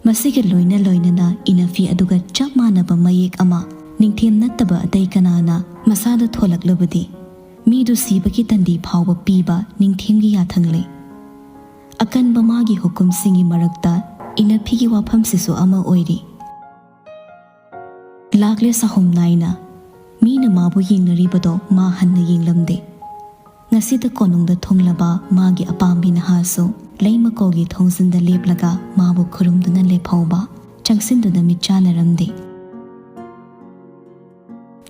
ꯃꯁꯤꯒ ꯂꯣꯏꯅ ꯂꯣꯏꯅꯅ ꯏꯅꯐꯤ ꯑꯗꯨꯒ ꯆꯞ ꯃꯥꯟꯅꯕ ꯃꯌꯦꯛ ꯑꯃ ꯅꯤꯡꯊꯦꯝ ꯅꯠꯇꯕ ꯑꯇꯩ ꯀꯅꯥꯅ ꯃꯁꯥꯗ ꯊꯣꯂꯛꯂꯕꯗꯤ, ꯃꯤꯗꯨ ꯁꯤꯕꯒꯤ ꯇꯟꯗꯤ ꯐꯥꯎꯕ ꯄꯤꯕ ꯅꯤꯡꯊꯦꯝꯒꯤ ꯌꯥꯊꯪ ꯂꯩ꯫ ꯑꯀꯟꯕ ꯃꯥꯒꯤ ꯍꯨꯀꯨꯝꯁꯤꯡꯒꯤ ꯃꯔꯛꯇ ꯏꯅꯐꯤꯒꯤ ꯋꯥꯐꯝꯁꯤꯁꯨ ꯑꯃ ꯑꯣꯏꯔꯤ꯫ ꯂꯥꯛꯂꯦ ꯁꯥꯍꯨꯝ ꯅꯥꯏꯅ꯫ ꯃꯤꯅ ꯃꯥꯕꯨ ꯌꯦꯡꯅꯔꯤꯕꯗꯣ ꯃꯥ ꯍꯟꯅ ꯌꯦꯡꯂꯝꯗꯦ꯫ ꯉꯁꯤꯗ ꯀꯣꯅꯨꯡꯗ ꯊꯨꯡꯂꯕ ꯃꯥꯒꯤ ꯑꯄꯥꯝꯕꯤ ꯅꯍꯥꯁꯨ ꯂꯩꯃꯀꯣꯜꯒꯤ ꯊꯣꯡꯖꯤꯟꯗ ꯂꯦꯞꯂꯒ ꯃꯥꯕꯨ ꯈꯨꯔꯨꯝꯗꯨꯅ ꯂꯦꯞꯍꯧꯕ, ꯆꯪꯁꯤꯟꯗꯨꯅ ꯃꯤꯠ ꯆꯥꯟꯅꯔꯝꯗꯦ꯫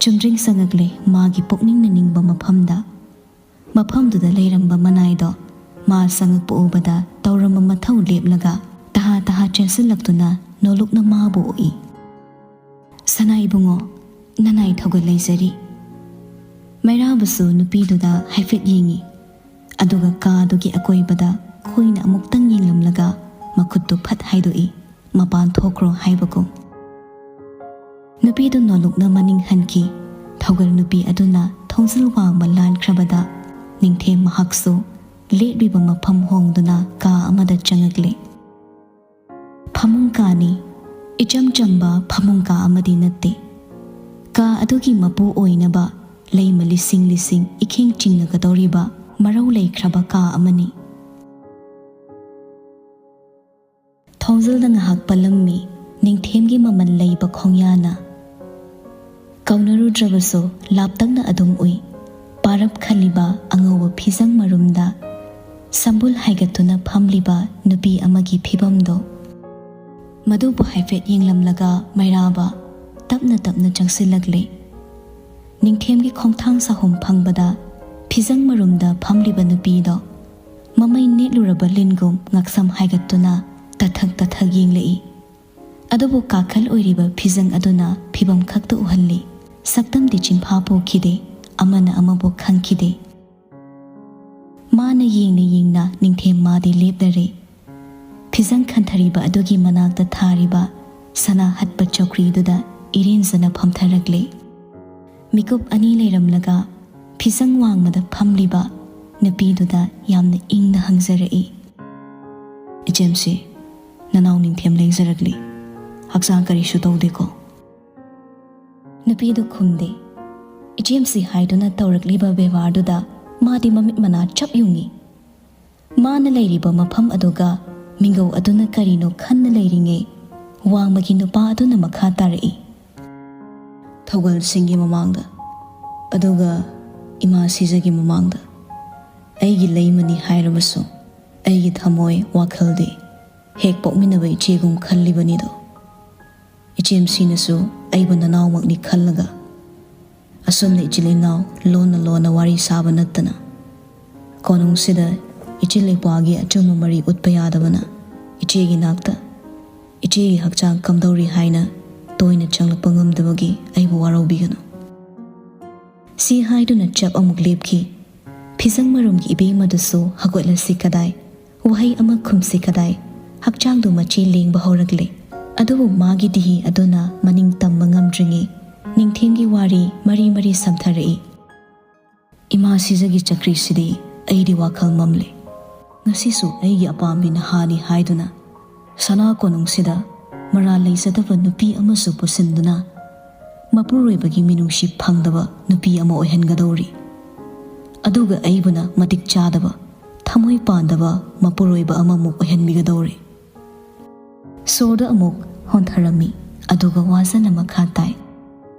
ꯆꯨꯝꯗ꯭ꯔꯤꯡ ꯆꯪꯉꯛꯂꯦ ꯃꯥꯒꯤ ꯄꯨꯛꯅꯤꯡꯅ ꯅꯤꯡꯕ ꯃꯐꯝꯗ꯫ ꯃꯐꯝꯗꯨꯗ ꯂꯩꯔꯝꯕ ꯃꯅꯥꯏꯗꯣ ꯃꯥ ꯆꯪꯉꯛꯄ ꯎꯕꯗ ꯇꯧꯔꯝꯕ ꯃꯊꯧ ꯂꯦꯞꯂꯒ ꯇꯍꯥ ꯇꯍꯥ ꯆꯦꯟꯁꯤꯜꯂꯛꯇꯨꯅ ꯅꯣꯂꯨꯛꯅ ꯃꯥꯕꯨ ꯎꯏ꯫ "ꯁꯅꯥ ꯏꯕꯨꯡꯉꯣ, ꯅꯅꯥꯏ ꯊꯧꯒꯜ ꯂꯩꯖꯔꯤ꯫" ꯃꯩꯔꯥꯕꯁꯨ ꯅꯨꯄꯤꯗꯨꯗ ꯍꯥꯏꯐꯦꯠ ꯌꯦꯡꯉꯤ, ꯑꯗꯨꯒ ꯀꯥꯗꯨꯒꯤ ꯑꯀꯣꯏꯕꯗ ꯀꯨꯏꯅ ꯑꯃꯨꯛꯇꯪ ꯌꯦꯡꯂꯝꯂꯒ ꯃꯈꯨꯠꯇꯨ ꯐꯠ ꯍꯥꯏꯗꯣꯛꯏ, "ꯃꯄꯥꯟ ꯊꯣꯛꯈ꯭ꯔꯣ" ꯍꯥꯏꯕꯒꯨꯝ꯫ ꯅꯨꯄꯤꯗꯨ ꯅꯣꯂꯨꯛꯅ ꯃꯅꯤꯡ ꯍꯟꯈꯤ꯫ ꯊꯧꯒꯜ ꯅꯨꯄꯤ ꯑꯗꯨꯅ ꯊꯣꯡꯖꯤꯜ ꯋꯥꯡꯃ ꯂꯥꯟꯈ꯭ꯔꯕꯗ ꯅꯤꯡꯊꯦꯝ ꯃꯍꯥꯛꯁꯨ ꯂꯦꯞꯂꯤꯕ ꯃꯐꯝ ꯍꯣꯡꯗꯨꯅ ꯀꯥ ꯑꯃꯗ ꯆꯪꯉꯛꯂꯦ꯫ ꯐꯃꯨꯡ ꯀꯥꯅꯤ꯫ ꯏꯆꯝ ꯆꯝꯕ ꯐꯃꯨꯡ ꯀꯥ ꯑꯃꯗꯤ ꯅꯠꯇꯦ꯫ ꯀꯥ ꯑꯗꯨꯒꯤ ꯃꯄꯨ ꯑꯣꯏꯅꯕ ꯂꯩꯃ ꯂꯤꯁꯤꯡ ꯂꯤꯁꯤꯡ ꯏꯈꯤꯡ ꯆꯤꯡꯅꯒꯗꯧꯔꯤꯕ ꯃꯔꯧ ꯂꯩꯈ꯭ꯔꯕ ꯀꯥ ꯑꯃꯅꯤ꯫ ꯋꯥꯈꯜꯗ ꯉꯥꯏꯍꯥꯛ ꯄꯜꯂꯝꯃꯤ ꯅꯤꯡꯊꯦꯝꯒꯤ ꯃꯃꯜ ꯂꯩꯕ ꯈꯣꯡꯌꯥꯅ꯫ ꯀꯧꯅꯔꯨꯗ꯭ꯔꯕꯁꯨ ꯂꯥꯞꯇꯛꯅ ꯑꯗꯨꯝ ꯎꯏ ꯄꯥꯔꯞ ꯈꯜꯂꯤꯕ ꯑꯉꯧꯕ ꯐꯤꯖꯪ ꯃꯔꯨꯝꯗ ꯁꯝꯕꯨꯜ ꯍꯥꯏꯒꯠꯇꯨꯅ ꯐꯝꯂꯤꯕ ꯅꯨꯄꯤ ꯑꯃꯒꯤ ꯐꯤꯕꯝꯗꯣ꯫ ꯃꯗꯨꯕꯨ ꯍꯥꯏꯐꯦꯠ ꯌꯦꯡꯂꯝꯂꯒ ꯃꯩꯔꯥꯕ ꯇꯞꯅ ꯇꯞꯅ ꯆꯪꯁꯤꯜꯂꯛꯂꯦ꯫ ꯅꯤꯡꯊꯦꯝꯒꯤ ꯈꯣꯡꯊꯥꯡ ꯁꯥꯍꯨꯝ ꯐꯪꯕꯗ ꯐꯤꯖꯪ ꯃꯔꯨꯝꯗ ꯐꯝꯂꯤꯕ ꯅꯨꯄꯤꯗꯣ ꯃꯃꯩ ꯅꯦꯠꯂꯨꯔꯕ ꯂꯤꯟꯒꯨꯝ ꯉꯛꯁꯝ ꯍꯥꯏꯒꯠꯇꯨꯅ ꯇꯊꯛ ꯇꯊꯛ ꯌꯦꯡꯂꯛꯏ꯫ ꯑꯗꯨꯕꯨ ꯀꯥꯈꯜ ꯑꯣꯏꯔꯤꯕ ꯐꯤꯖꯪ ꯑꯗꯨꯅ ꯐꯤꯕꯝ ꯈꯛꯇ ꯎꯍꯜꯂꯤ꯫ ꯁꯛꯇꯝꯗꯤ ꯆꯤꯟꯐꯥ ꯄꯨꯈꯤꯗꯦ, ꯑꯃꯅ ꯑꯃꯕꯨ ꯈꯪꯈꯤꯗꯦ꯫ ꯃꯥꯅ ꯌꯦꯡꯅ ꯌꯦꯡꯅ ꯅꯤꯡꯊꯦꯝ ꯃꯥꯗꯤ ꯂꯦꯞꯂꯔꯦ꯫ ꯐꯤꯖꯪ ꯈꯟꯊꯔꯤꯕ ꯑꯗꯨꯒꯤ ꯃꯅꯥꯛꯇ ꯊꯥꯔꯤꯕ ꯁꯅꯥ ꯍꯠꯄ ꯆꯧꯀ꯭ꯔꯤꯗꯨꯗ ꯏꯔꯦꯟꯖꯅ ꯐꯝꯊꯔꯛꯂꯦ꯫ ꯃꯤꯀꯨꯞ ꯑꯅꯤ ꯂꯩꯔꯝꯂꯒ ꯐꯤꯖꯪ ꯋꯥꯡꯃꯗ ꯐꯝꯂꯤꯕ ꯅꯨꯄꯤꯗꯨꯗ ꯌꯥꯝꯅ ꯏꯪꯅ ꯍꯪꯖꯔꯛꯏ, "ꯏꯆꯦꯝꯁꯤ, ꯅꯅꯥꯎ ꯅꯤꯡꯊꯦꯝ ꯂꯦꯡꯖꯔꯛꯂꯤ꯫ ꯍꯛꯆꯥꯡ ꯀꯔꯤꯁꯨ ꯇꯧꯗꯦꯀꯣ?" ꯅꯨꯄꯤꯗꯨ ꯈꯨꯝꯗꯦ꯫ ꯏꯆꯦꯝꯁꯤ ꯍꯥꯏꯗꯨꯅ ꯇꯧꯔꯛꯂꯤꯕ ꯕꯦꯕꯥꯔꯗꯨꯗ ꯃꯥꯗꯤ ꯃꯃꯤꯠ ꯃꯅꯥ ꯆꯞ ꯌꯨꯡꯏ꯫ ꯃꯥꯅ ꯂꯩꯔꯤꯕ ꯃꯐꯝ ꯑꯗꯨꯒ ꯃꯤꯡꯒꯧ ꯑꯗꯨꯅ ꯀꯔꯤꯅꯣ ꯈꯟꯅ ꯂꯩꯔꯤꯉꯩ, ꯋꯥꯡꯃꯒꯤ ꯅꯨꯄꯥ ꯑꯗꯨꯅ ꯃꯈꯥ ꯇꯥꯔꯛꯏ, "ꯊꯧꯒꯜꯁꯤꯡꯒꯤ ꯃꯃꯥꯡꯗ, ꯑꯗꯨꯒ ꯏꯃꯥ ꯁꯤꯖꯒꯤ ꯃꯃꯥꯡꯗ, ꯑꯩꯒꯤ ꯂꯩꯃꯅꯤ ꯍꯥꯏꯔꯕꯁꯨ ꯑꯩꯒꯤ ꯊꯃꯣꯏ ꯋꯥꯈꯜꯗꯤ ꯍꯦꯛ ꯄꯣꯛꯃꯤꯟꯅꯕ ꯏꯆꯦꯒꯨꯝ ꯈꯜꯂꯤꯕꯅꯤꯗꯣ꯫ ꯏꯆꯦꯝꯁꯤꯅꯁꯨ ꯑꯩꯕꯨ ꯅꯅꯥꯎꯃꯛꯅꯤ ꯈꯜꯂꯒ ꯑꯁꯨꯝꯅ ꯏꯆꯤꯜ ꯏꯅꯥꯎ ꯂꯣꯟꯅ ꯂꯣꯟꯅ ꯋꯥꯔꯤ ꯁꯥꯕ ꯅꯠꯇꯅ ꯀꯣꯅꯨꯡꯁꯤꯗ ꯏꯆꯤꯜ ꯏꯄ꯭ꯋꯥꯒꯤ ꯑꯆꯨꯝꯕ ꯃꯔꯤ ꯎꯠꯄ ꯌꯥꯗꯕꯅ ꯏꯆꯦꯒꯤ ꯅꯥꯛꯇ ꯏꯆꯦꯒꯤ ꯍꯛꯆꯥꯡ ꯀꯝꯗꯧꯔꯤ ꯍꯥꯏꯅ ꯇꯣꯏꯅ ꯆꯪꯂꯛꯄ ꯉꯝꯗꯕꯒꯤ ꯑꯩꯕꯨ ꯋꯥꯔꯧꯕꯤꯒꯅꯨ꯫" ꯁꯤ ꯍꯥꯏꯗꯨꯅ ꯆꯞ ꯑꯃꯨꯛ ꯂꯦꯞꯈꯤ꯫ ꯐꯤꯖꯪ ꯃꯔꯨꯝꯒꯤ ꯏꯕꯦꯝꯃꯗꯨꯁꯨ ꯍꯧꯒꯠꯂꯁꯤ ꯀꯗꯥꯏ, ꯋꯥꯍꯩ ꯑꯃ ꯈꯨꯝꯁꯤ ꯀꯗꯥꯏ, ꯍꯛꯆꯥꯡꯗꯨ ꯃꯆꯤ ꯂꯦꯡꯕ ꯍꯧꯔꯛꯂꯦ꯫ ꯑꯗꯨꯕꯨ ꯃꯥꯒꯤ ꯗꯤꯍꯤ ꯑꯗꯨꯅ ꯃꯅꯤꯡ ꯇꯝꯕ ꯉꯝꯗ꯭ꯔꯤꯉꯩ ꯅꯤꯡꯊꯦꯝꯒꯤ ꯋꯥꯔꯤ ꯃꯔꯤ ꯃꯔꯤ ꯁꯝꯊꯔꯛꯏ꯫ "ꯏꯃꯥ ꯁꯤꯖꯒꯤ ꯆꯀ꯭ꯔꯤꯁꯤꯗꯤ ꯑꯩꯗꯤ ꯋꯥꯈꯜ ꯃꯝꯂꯦ꯫ ꯉꯁꯤꯁꯨ ꯑꯩꯒꯤ ꯑꯄꯥꯝꯕꯤ ꯅꯍꯥꯅꯤ ꯍꯥꯏꯗꯨꯅ ꯁꯅꯥ ꯀꯣꯅꯨꯡꯁꯤꯗ ꯃꯔꯥꯜ ꯂꯩꯖꯗꯕ ꯅꯨꯄꯤ ꯑꯃꯁꯨ ꯄꯨꯁꯤꯟꯗꯨꯅ ꯃꯄꯨꯔꯣꯏꯕꯒꯤ ꯃꯤꯅꯨꯡꯁꯤ ꯐꯪꯗꯕ ꯅꯨꯄꯤ ꯑꯃ ꯑꯣꯏꯍꯟꯒꯗꯧꯔꯤ꯫ ꯑꯗꯨꯒ ꯑꯩꯕꯨꯅ ꯃꯇꯤꯛ ꯆꯥꯗꯕ, ꯊꯃꯣꯏ ꯄꯥꯟꯗꯕ ꯃꯄꯨꯔꯣꯏꯕ ꯑꯃꯃꯨꯛ ꯑꯣꯏꯍꯟꯕꯤꯒꯗꯧꯔꯤ꯫" ꯁꯣꯔꯗꯣ ꯑꯃꯨꯛ ꯍꯣꯟꯊꯔꯝꯃꯤ, ꯑꯗꯨꯒ ꯋꯥꯖꯅ ꯃꯈꯥ ꯇꯥꯏ꯫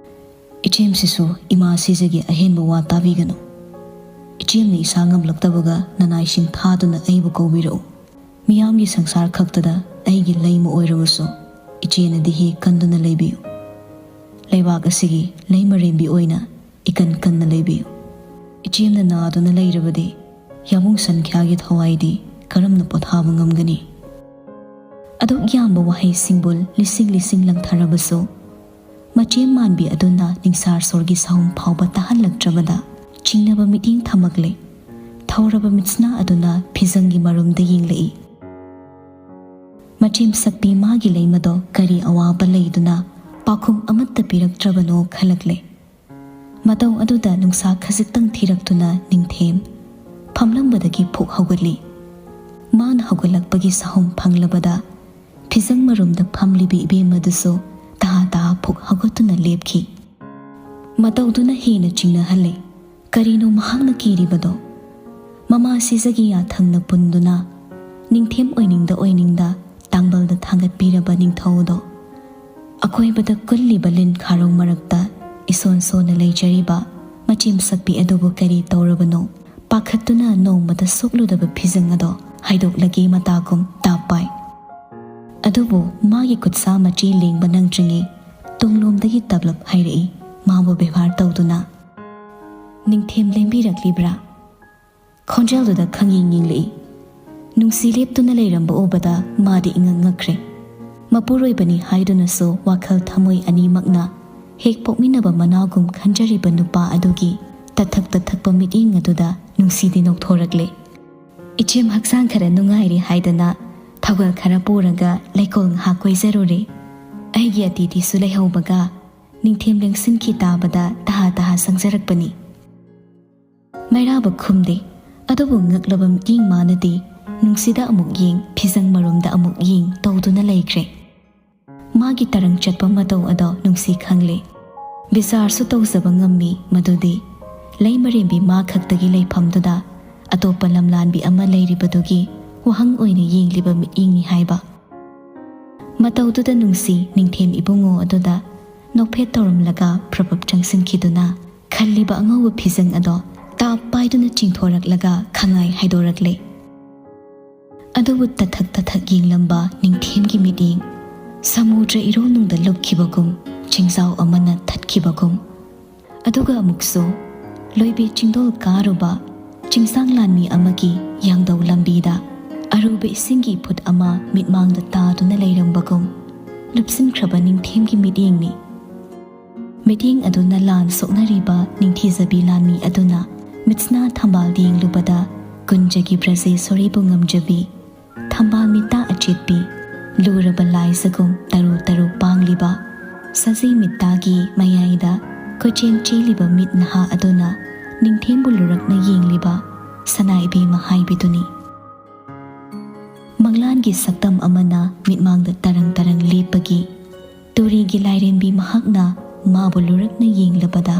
"ꯏꯆꯦꯝꯁꯤꯁꯨ ꯏꯃꯥ ꯁꯤꯖꯒꯤ ꯑꯍꯦꯟꯕ ꯋꯥ ꯇꯥꯕꯤꯒꯅꯨ꯫ ꯏꯆꯦꯝꯅ ꯏꯁꯥ ꯉꯝꯂꯛꯇꯕꯒ ꯅꯅꯥꯏꯁꯤꯡ ꯊꯥꯗꯨꯅ ꯑꯩꯕꯨ ꯀꯧꯕꯤꯔꯛꯎ꯫ ꯃꯤꯌꯥꯝꯒꯤ ꯁꯪꯁꯥꯔ ꯈꯛꯇꯗ ꯑꯩꯒꯤ ꯂꯩꯃ ꯑꯣꯏꯔꯕꯁꯨ ꯏꯆꯦꯅꯗꯤ ꯍꯦꯛ ꯀꯟꯗꯨꯅ ꯂꯩꯕꯤꯌꯨ꯫ ꯂꯩꯕꯥꯛ ꯑꯁꯤꯒꯤ ꯂꯩꯃꯔꯦꯝꯕꯤ ꯑꯣꯏꯅ ꯏꯀꯟ ꯀꯟꯅ ꯂꯩꯕꯤꯌꯨ꯫ ꯏꯆꯦꯝꯅ ꯅꯥꯗꯨꯅ ꯂꯩꯔꯕꯗꯤ ꯌꯥꯃꯨꯡ ꯁꯟꯈ꯭ꯌꯥꯒꯤ ꯊꯋꯥꯏꯗꯤ ꯀꯔꯝꯅ ꯄꯣꯊꯥꯕ ꯉꯝꯒꯅꯤ?" ꯑꯗꯨꯛ ꯌꯥꯝꯕ ꯋꯥꯍꯩ ꯁꯤꯡꯕꯨꯜ ꯂꯤꯁꯤꯡ ꯂꯤꯁꯤꯡ ꯂꯪꯊꯔꯕꯁꯨ, ꯃꯆꯦꯝ ꯃꯥꯟꯕꯤ ꯑꯗꯨꯅ ꯅꯤꯡꯁꯥꯔ ꯁꯣꯔꯒꯤ ꯁꯍꯨꯝ ꯐꯥꯎꯕ ꯇꯥꯍꯜꯂꯛꯇ꯭ꯔꯕꯗ, ꯆꯤꯡꯅꯕ ꯃꯤꯠꯌꯦꯡ ꯊꯝꯃꯛꯂꯦ꯫ ꯊꯧꯔꯕ ꯃꯤꯠꯁꯅꯥ ꯑꯗꯨꯅ ꯐꯤꯖꯪꯒꯤ ꯃꯔꯨꯝꯗ ꯌꯦꯡꯂꯛꯏ꯫ ꯃꯆꯦꯝ ꯁꯛꯄꯤ ꯃꯥꯒꯤ ꯂꯩꯃꯗꯣ ꯀꯔꯤ ꯑꯋꯥꯕ ꯂꯩꯗꯨꯅ ꯄꯥꯎꯈꯨꯝ ꯑꯃꯠꯇ ꯄꯤꯔꯛꯇ꯭ꯔꯕꯅꯣ ꯈꯜꯂꯛꯂꯦ꯫ ꯃꯇꯧ ꯑꯗꯨꯗ ꯅꯨꯡꯁꯥ ꯈꯖꯤꯛꯇꯪ ꯊꯤꯔꯛꯇꯨꯅ ꯅꯤꯡꯊꯦꯝ ꯐꯝꯂꯝꯕꯗꯒꯤ ꯐꯨꯛ ꯍꯧꯒꯠꯂꯤ꯫ ꯃꯥꯅ ꯍꯧꯒꯠꯂꯛꯄꯒꯤ ꯁꯍꯨꯝ ꯐꯪꯂꯕꯗ, ꯐꯤꯖꯪ ꯃꯔꯨꯝꯗ ꯐꯝꯂꯤꯕꯤ ꯏꯕꯦꯝꯃꯗꯨꯁꯨ ꯇꯍꯥ ꯇꯍꯥ ꯐꯨꯛ ꯍꯧꯒꯠꯇꯨꯅ ꯂꯦꯞꯈꯤ꯫ ꯃꯇꯧꯗꯨꯅ ꯍꯦꯟꯅ ꯆꯤꯡꯅꯍꯜꯂꯦ꯫ ꯀꯔꯤꯅꯣ ꯃꯍꯥꯛꯅ ꯀꯤꯔꯤꯕꯗꯣ? ꯃꯃꯥ ꯁꯤꯖꯒꯤ ꯌꯥꯊꯪꯅ ꯄꯨꯟꯗꯨꯅ ꯅꯤꯡꯊꯦꯝ ꯑꯣꯏꯅꯤꯡꯗ ꯑꯣꯏꯅꯤꯡꯗ ꯇꯥꯡꯕꯜꯗ ꯊꯥꯡꯒꯠꯄꯤꯔꯕ ꯅꯤꯡꯊꯧꯗꯣ꯫ ꯑꯀꯣꯏꯕꯗ ꯀꯨꯜꯂꯤꯕ ꯂꯤꯟ ꯈꯥꯔꯧ ꯃꯔꯛꯇ ꯏꯁꯣꯟ ꯁꯣꯟꯅ ꯂꯩꯖꯔꯤꯕ ꯃꯆꯦꯝ ꯁꯛꯄꯤ ꯑꯗꯨꯕꯨ ꯀꯔꯤ ꯇꯧꯔꯕꯅꯣ? ꯄꯥꯈꯠꯇꯨꯅ ꯅꯣꯡꯃꯗ ꯁꯣꯛꯂꯨꯗꯕ ꯐꯤꯖꯪ ꯑꯗꯣ ꯍꯥꯏꯗꯣꯛꯂꯒꯦ ꯃꯇꯥꯒꯨꯝ ꯇꯥꯞ ꯄꯥꯏ꯫ ꯑꯗꯨꯕꯨ ꯃꯥꯒꯤ ꯈꯨꯠꯁꯥ ꯃꯆꯦ ꯂꯦꯡꯕ ꯅꯪꯗ꯭ꯔꯤꯉꯩ ꯇꯨꯡꯂꯣꯝꯗꯒꯤ ꯇꯞꯂꯞ ꯍꯥꯏꯔꯛꯏ, ꯃꯥꯕꯨ ꯕꯦꯕꯥꯔ ꯇꯧꯗꯨꯅ꯫ "ꯅꯤꯡꯊꯦꯝ ꯂꯦꯡꯕꯤꯔꯛꯂꯤꯕ꯭ꯔꯥ?" ꯈꯣꯟꯖꯦꯜꯗꯨꯗ ꯈꯪꯌꯦꯡ ꯌꯦꯡꯂꯛꯏ꯫ ꯅꯨꯡꯁꯤ ꯂꯦꯞꯇꯨꯅ ꯂꯩꯔꯝꯕ ꯎꯕꯗ ꯃꯥꯗꯤ ꯏꯉꯛ ꯉꯛꯈ꯭ꯔꯦ꯫ ꯃꯄꯨꯔꯣꯏꯕꯅꯤ ꯍꯥꯏꯗꯨꯅꯁꯨ ꯋꯥꯈꯜ ꯊꯃꯣꯏ ꯑꯅꯤꯃꯛꯅ ꯍꯦꯛ ꯄꯣꯛꯃꯤꯟꯅꯕ ꯃꯅꯥꯒꯨꯝ ꯈꯟꯖꯔꯤꯕ ꯅꯨꯄꯥ ꯑꯗꯨꯒꯤ ꯇꯊꯛ ꯇꯊꯛꯄ ꯃꯤꯠꯌꯦꯡ ꯑꯗꯨꯗ ꯅꯨꯡꯁꯤꯗꯤ ꯅꯣꯛꯊꯣꯔꯛꯂꯦ꯫ "ꯏꯆꯦꯝ ꯍꯛꯆꯥꯡ ꯈꯔ ꯅꯨꯡꯉꯥꯏꯔꯤ ꯍꯥꯏꯗꯅ ꯊꯧꯒꯜ ꯈꯔ ꯄꯨꯔꯒ ꯂꯩꯀꯣꯜ ꯉꯥꯏꯍꯥꯛ ꯀꯣꯏꯖꯔꯨꯔꯦ꯫ ꯑꯩꯒꯤ ꯑꯇꯤꯊꯤꯁꯨ ꯂꯩꯍꯧꯕꯒ ꯅꯤꯡꯊꯦꯝ ꯂꯦꯡꯁꯤꯟꯈꯤ ꯇꯥꯕꯗ ꯇꯍꯥ ꯇꯍꯥ ꯁꯪꯖꯔꯛꯄꯅꯤ꯫" ꯃꯩꯔꯥꯕ ꯈꯨꯝꯗꯦ, ꯑꯗꯨꯕꯨ ꯉꯛꯂꯕ ꯃꯤꯠꯌꯦꯡ ꯃꯥꯅꯗꯤ ꯅꯨꯡꯁꯤꯗ ꯑꯃꯨꯛ ꯌꯦꯡ, ꯐꯤꯖꯪ ꯃꯔꯨꯝꯗ ꯑꯃꯨꯛ ꯌꯦꯡ ꯇꯧꯗꯨꯅ ꯂꯩꯈ꯭ꯔꯦ꯫ ꯃꯥꯒꯤ ꯇꯔꯪ ꯆꯠꯄ ꯃꯇꯧ ꯑꯗꯣ ꯅꯨꯡꯁꯤ ꯈꯪꯂꯦ꯫ ꯕꯤꯆꯥꯔꯁꯨ ꯇꯧꯖꯕ ꯉꯝꯃꯤ ꯃꯗꯨꯗꯤ ꯂꯩꯃꯔꯦꯝꯕꯤ ꯃꯥ ꯈꯛꯇꯒꯤ ꯂꯩꯐꯝꯗꯨꯗ ꯑꯇꯣꯞꯄ ꯂꯝꯂꯥꯟꯕꯤ ꯑꯃ ꯂꯩꯔꯤꯕꯗꯨꯒꯤ ꯋꯥꯍꯪ ꯑꯣꯏꯅ ꯌꯦꯡꯂꯤꯕ ꯃꯤꯠꯌꯦꯡꯅꯤ ꯍꯥꯏꯕ꯫ ꯃꯇꯧꯗꯨꯗ ꯅꯨꯡꯁꯤ ꯅꯤꯡꯊꯦꯝ ꯏꯕꯨꯡꯉꯣ ꯑꯗꯨꯗ ꯅꯣꯛꯐꯦꯠ ꯇꯧꯔꯝꯂꯒ ꯄ꯭ꯔꯞ ꯄ꯭ꯔꯞ ꯆꯪꯁꯤꯟꯈꯤꯗꯨꯅ ꯈꯜꯂꯤꯕ ꯑꯉꯧꯕ ꯐꯤꯖꯪ ꯑꯗꯣ ꯇꯥꯞ ꯄꯥꯏꯗꯨꯅ ꯆꯤꯡꯊꯣꯔꯛꯂꯒ ꯈꯪꯉꯥꯏ ꯍꯥꯏꯗꯣꯔꯛꯂꯦ꯫ ꯑꯗꯨꯕꯨ ꯇꯊꯛ ꯇꯊꯛ ꯌꯦꯡꯂꯝꯕ ꯅꯤꯡꯊꯦꯝꯒꯤ ꯃꯤꯠꯌꯦꯡ ꯁꯃꯨꯗ꯭ꯔ ꯏꯔꯣꯜꯅꯨꯡꯗ ꯂꯨꯞꯈꯤꯕꯒꯨꯝ, ꯆꯤꯡꯖꯥꯎ ꯑꯃꯅ ꯊꯠꯈꯤꯕꯒꯨꯝ, ꯑꯗꯨꯒ ꯑꯃꯨꯛꯁꯨ ꯂꯣꯏꯕꯤ ꯆꯤꯡꯗꯣꯜ ꯀꯥꯔꯨꯕ ꯆꯤꯡꯁꯥꯡ ꯂꯥꯟꯃꯤ ꯑꯃꯒꯤ ꯌꯥꯡꯗꯧ ꯂꯝꯕꯤꯗ ꯑꯔꯨꯕ ꯏꯁꯤꯡꯒꯤ ꯏꯐꯨꯠ ꯑꯃ ꯃꯤꯠꯃꯥꯡꯗ ꯇꯥꯗꯨꯅ ꯂꯩꯔꯝꯕꯒꯨꯝ ꯂꯨꯞꯁꯤꯟꯈ꯭ꯔꯕ ꯅꯤꯡꯊꯦꯝꯒꯤ ꯃꯤꯠꯌꯦꯡꯅꯤ꯫ ꯃꯤꯠꯌꯦꯡ ꯑꯗꯨꯅ ꯂꯥꯟ ꯁꯣꯛꯅꯔꯤꯕ ꯅꯤꯡꯊꯤꯖꯕꯤ ꯂꯥꯟꯃꯤ ꯑꯗꯨꯅ ꯃꯤꯠꯁꯅꯥ ꯊꯝꯕꯥꯜ ꯌꯦꯡꯂꯨꯕꯗ ꯀꯨꯟꯖꯒꯤ ꯕ꯭ꯔꯖꯦꯁꯣꯔꯤꯕꯨ ꯉꯝꯖꯕꯤ, ꯊꯝꯕꯥꯜ ꯃꯤꯇꯥ ꯑꯆꯦꯠꯄꯤ, ꯂꯨꯔꯕ ꯂꯥꯏꯖꯒꯨꯝ ꯇꯔꯨ ꯇꯔꯨ ꯄꯥꯡꯂꯤꯕ, ꯁꯖꯤ ꯃꯤꯇꯥꯒꯤ ꯃꯌꯥꯏꯗ ꯀꯣꯏꯆꯦꯟ ꯆꯦꯜꯂꯤꯕ ꯃꯤꯠ ꯅꯍꯥ ꯑꯗꯨꯅ ꯅꯤꯡꯊꯦꯝꯕꯨ ꯂꯨꯔꯛꯅ ꯌꯦꯡꯂꯤꯕ ꯁꯅꯥ ꯏꯕꯦꯝꯃ ꯍꯥꯏꯕꯤꯗꯨꯅꯤ꯫ ꯃꯪꯂꯥꯟꯒꯤ ꯁꯛꯇꯝ ꯑꯃꯅ ꯃꯤꯠꯃꯥꯡꯗ ꯇꯔꯪ ꯇꯔꯪ ꯂꯦꯞꯄꯒꯤ ꯇꯨꯔꯤꯒꯤ ꯂꯥꯏꯔꯦꯝꯕꯤ ꯃꯍꯥꯛꯅ ꯃꯥꯕꯨ ꯂꯨꯔꯛꯅ ꯌꯦꯡꯂꯕꯗ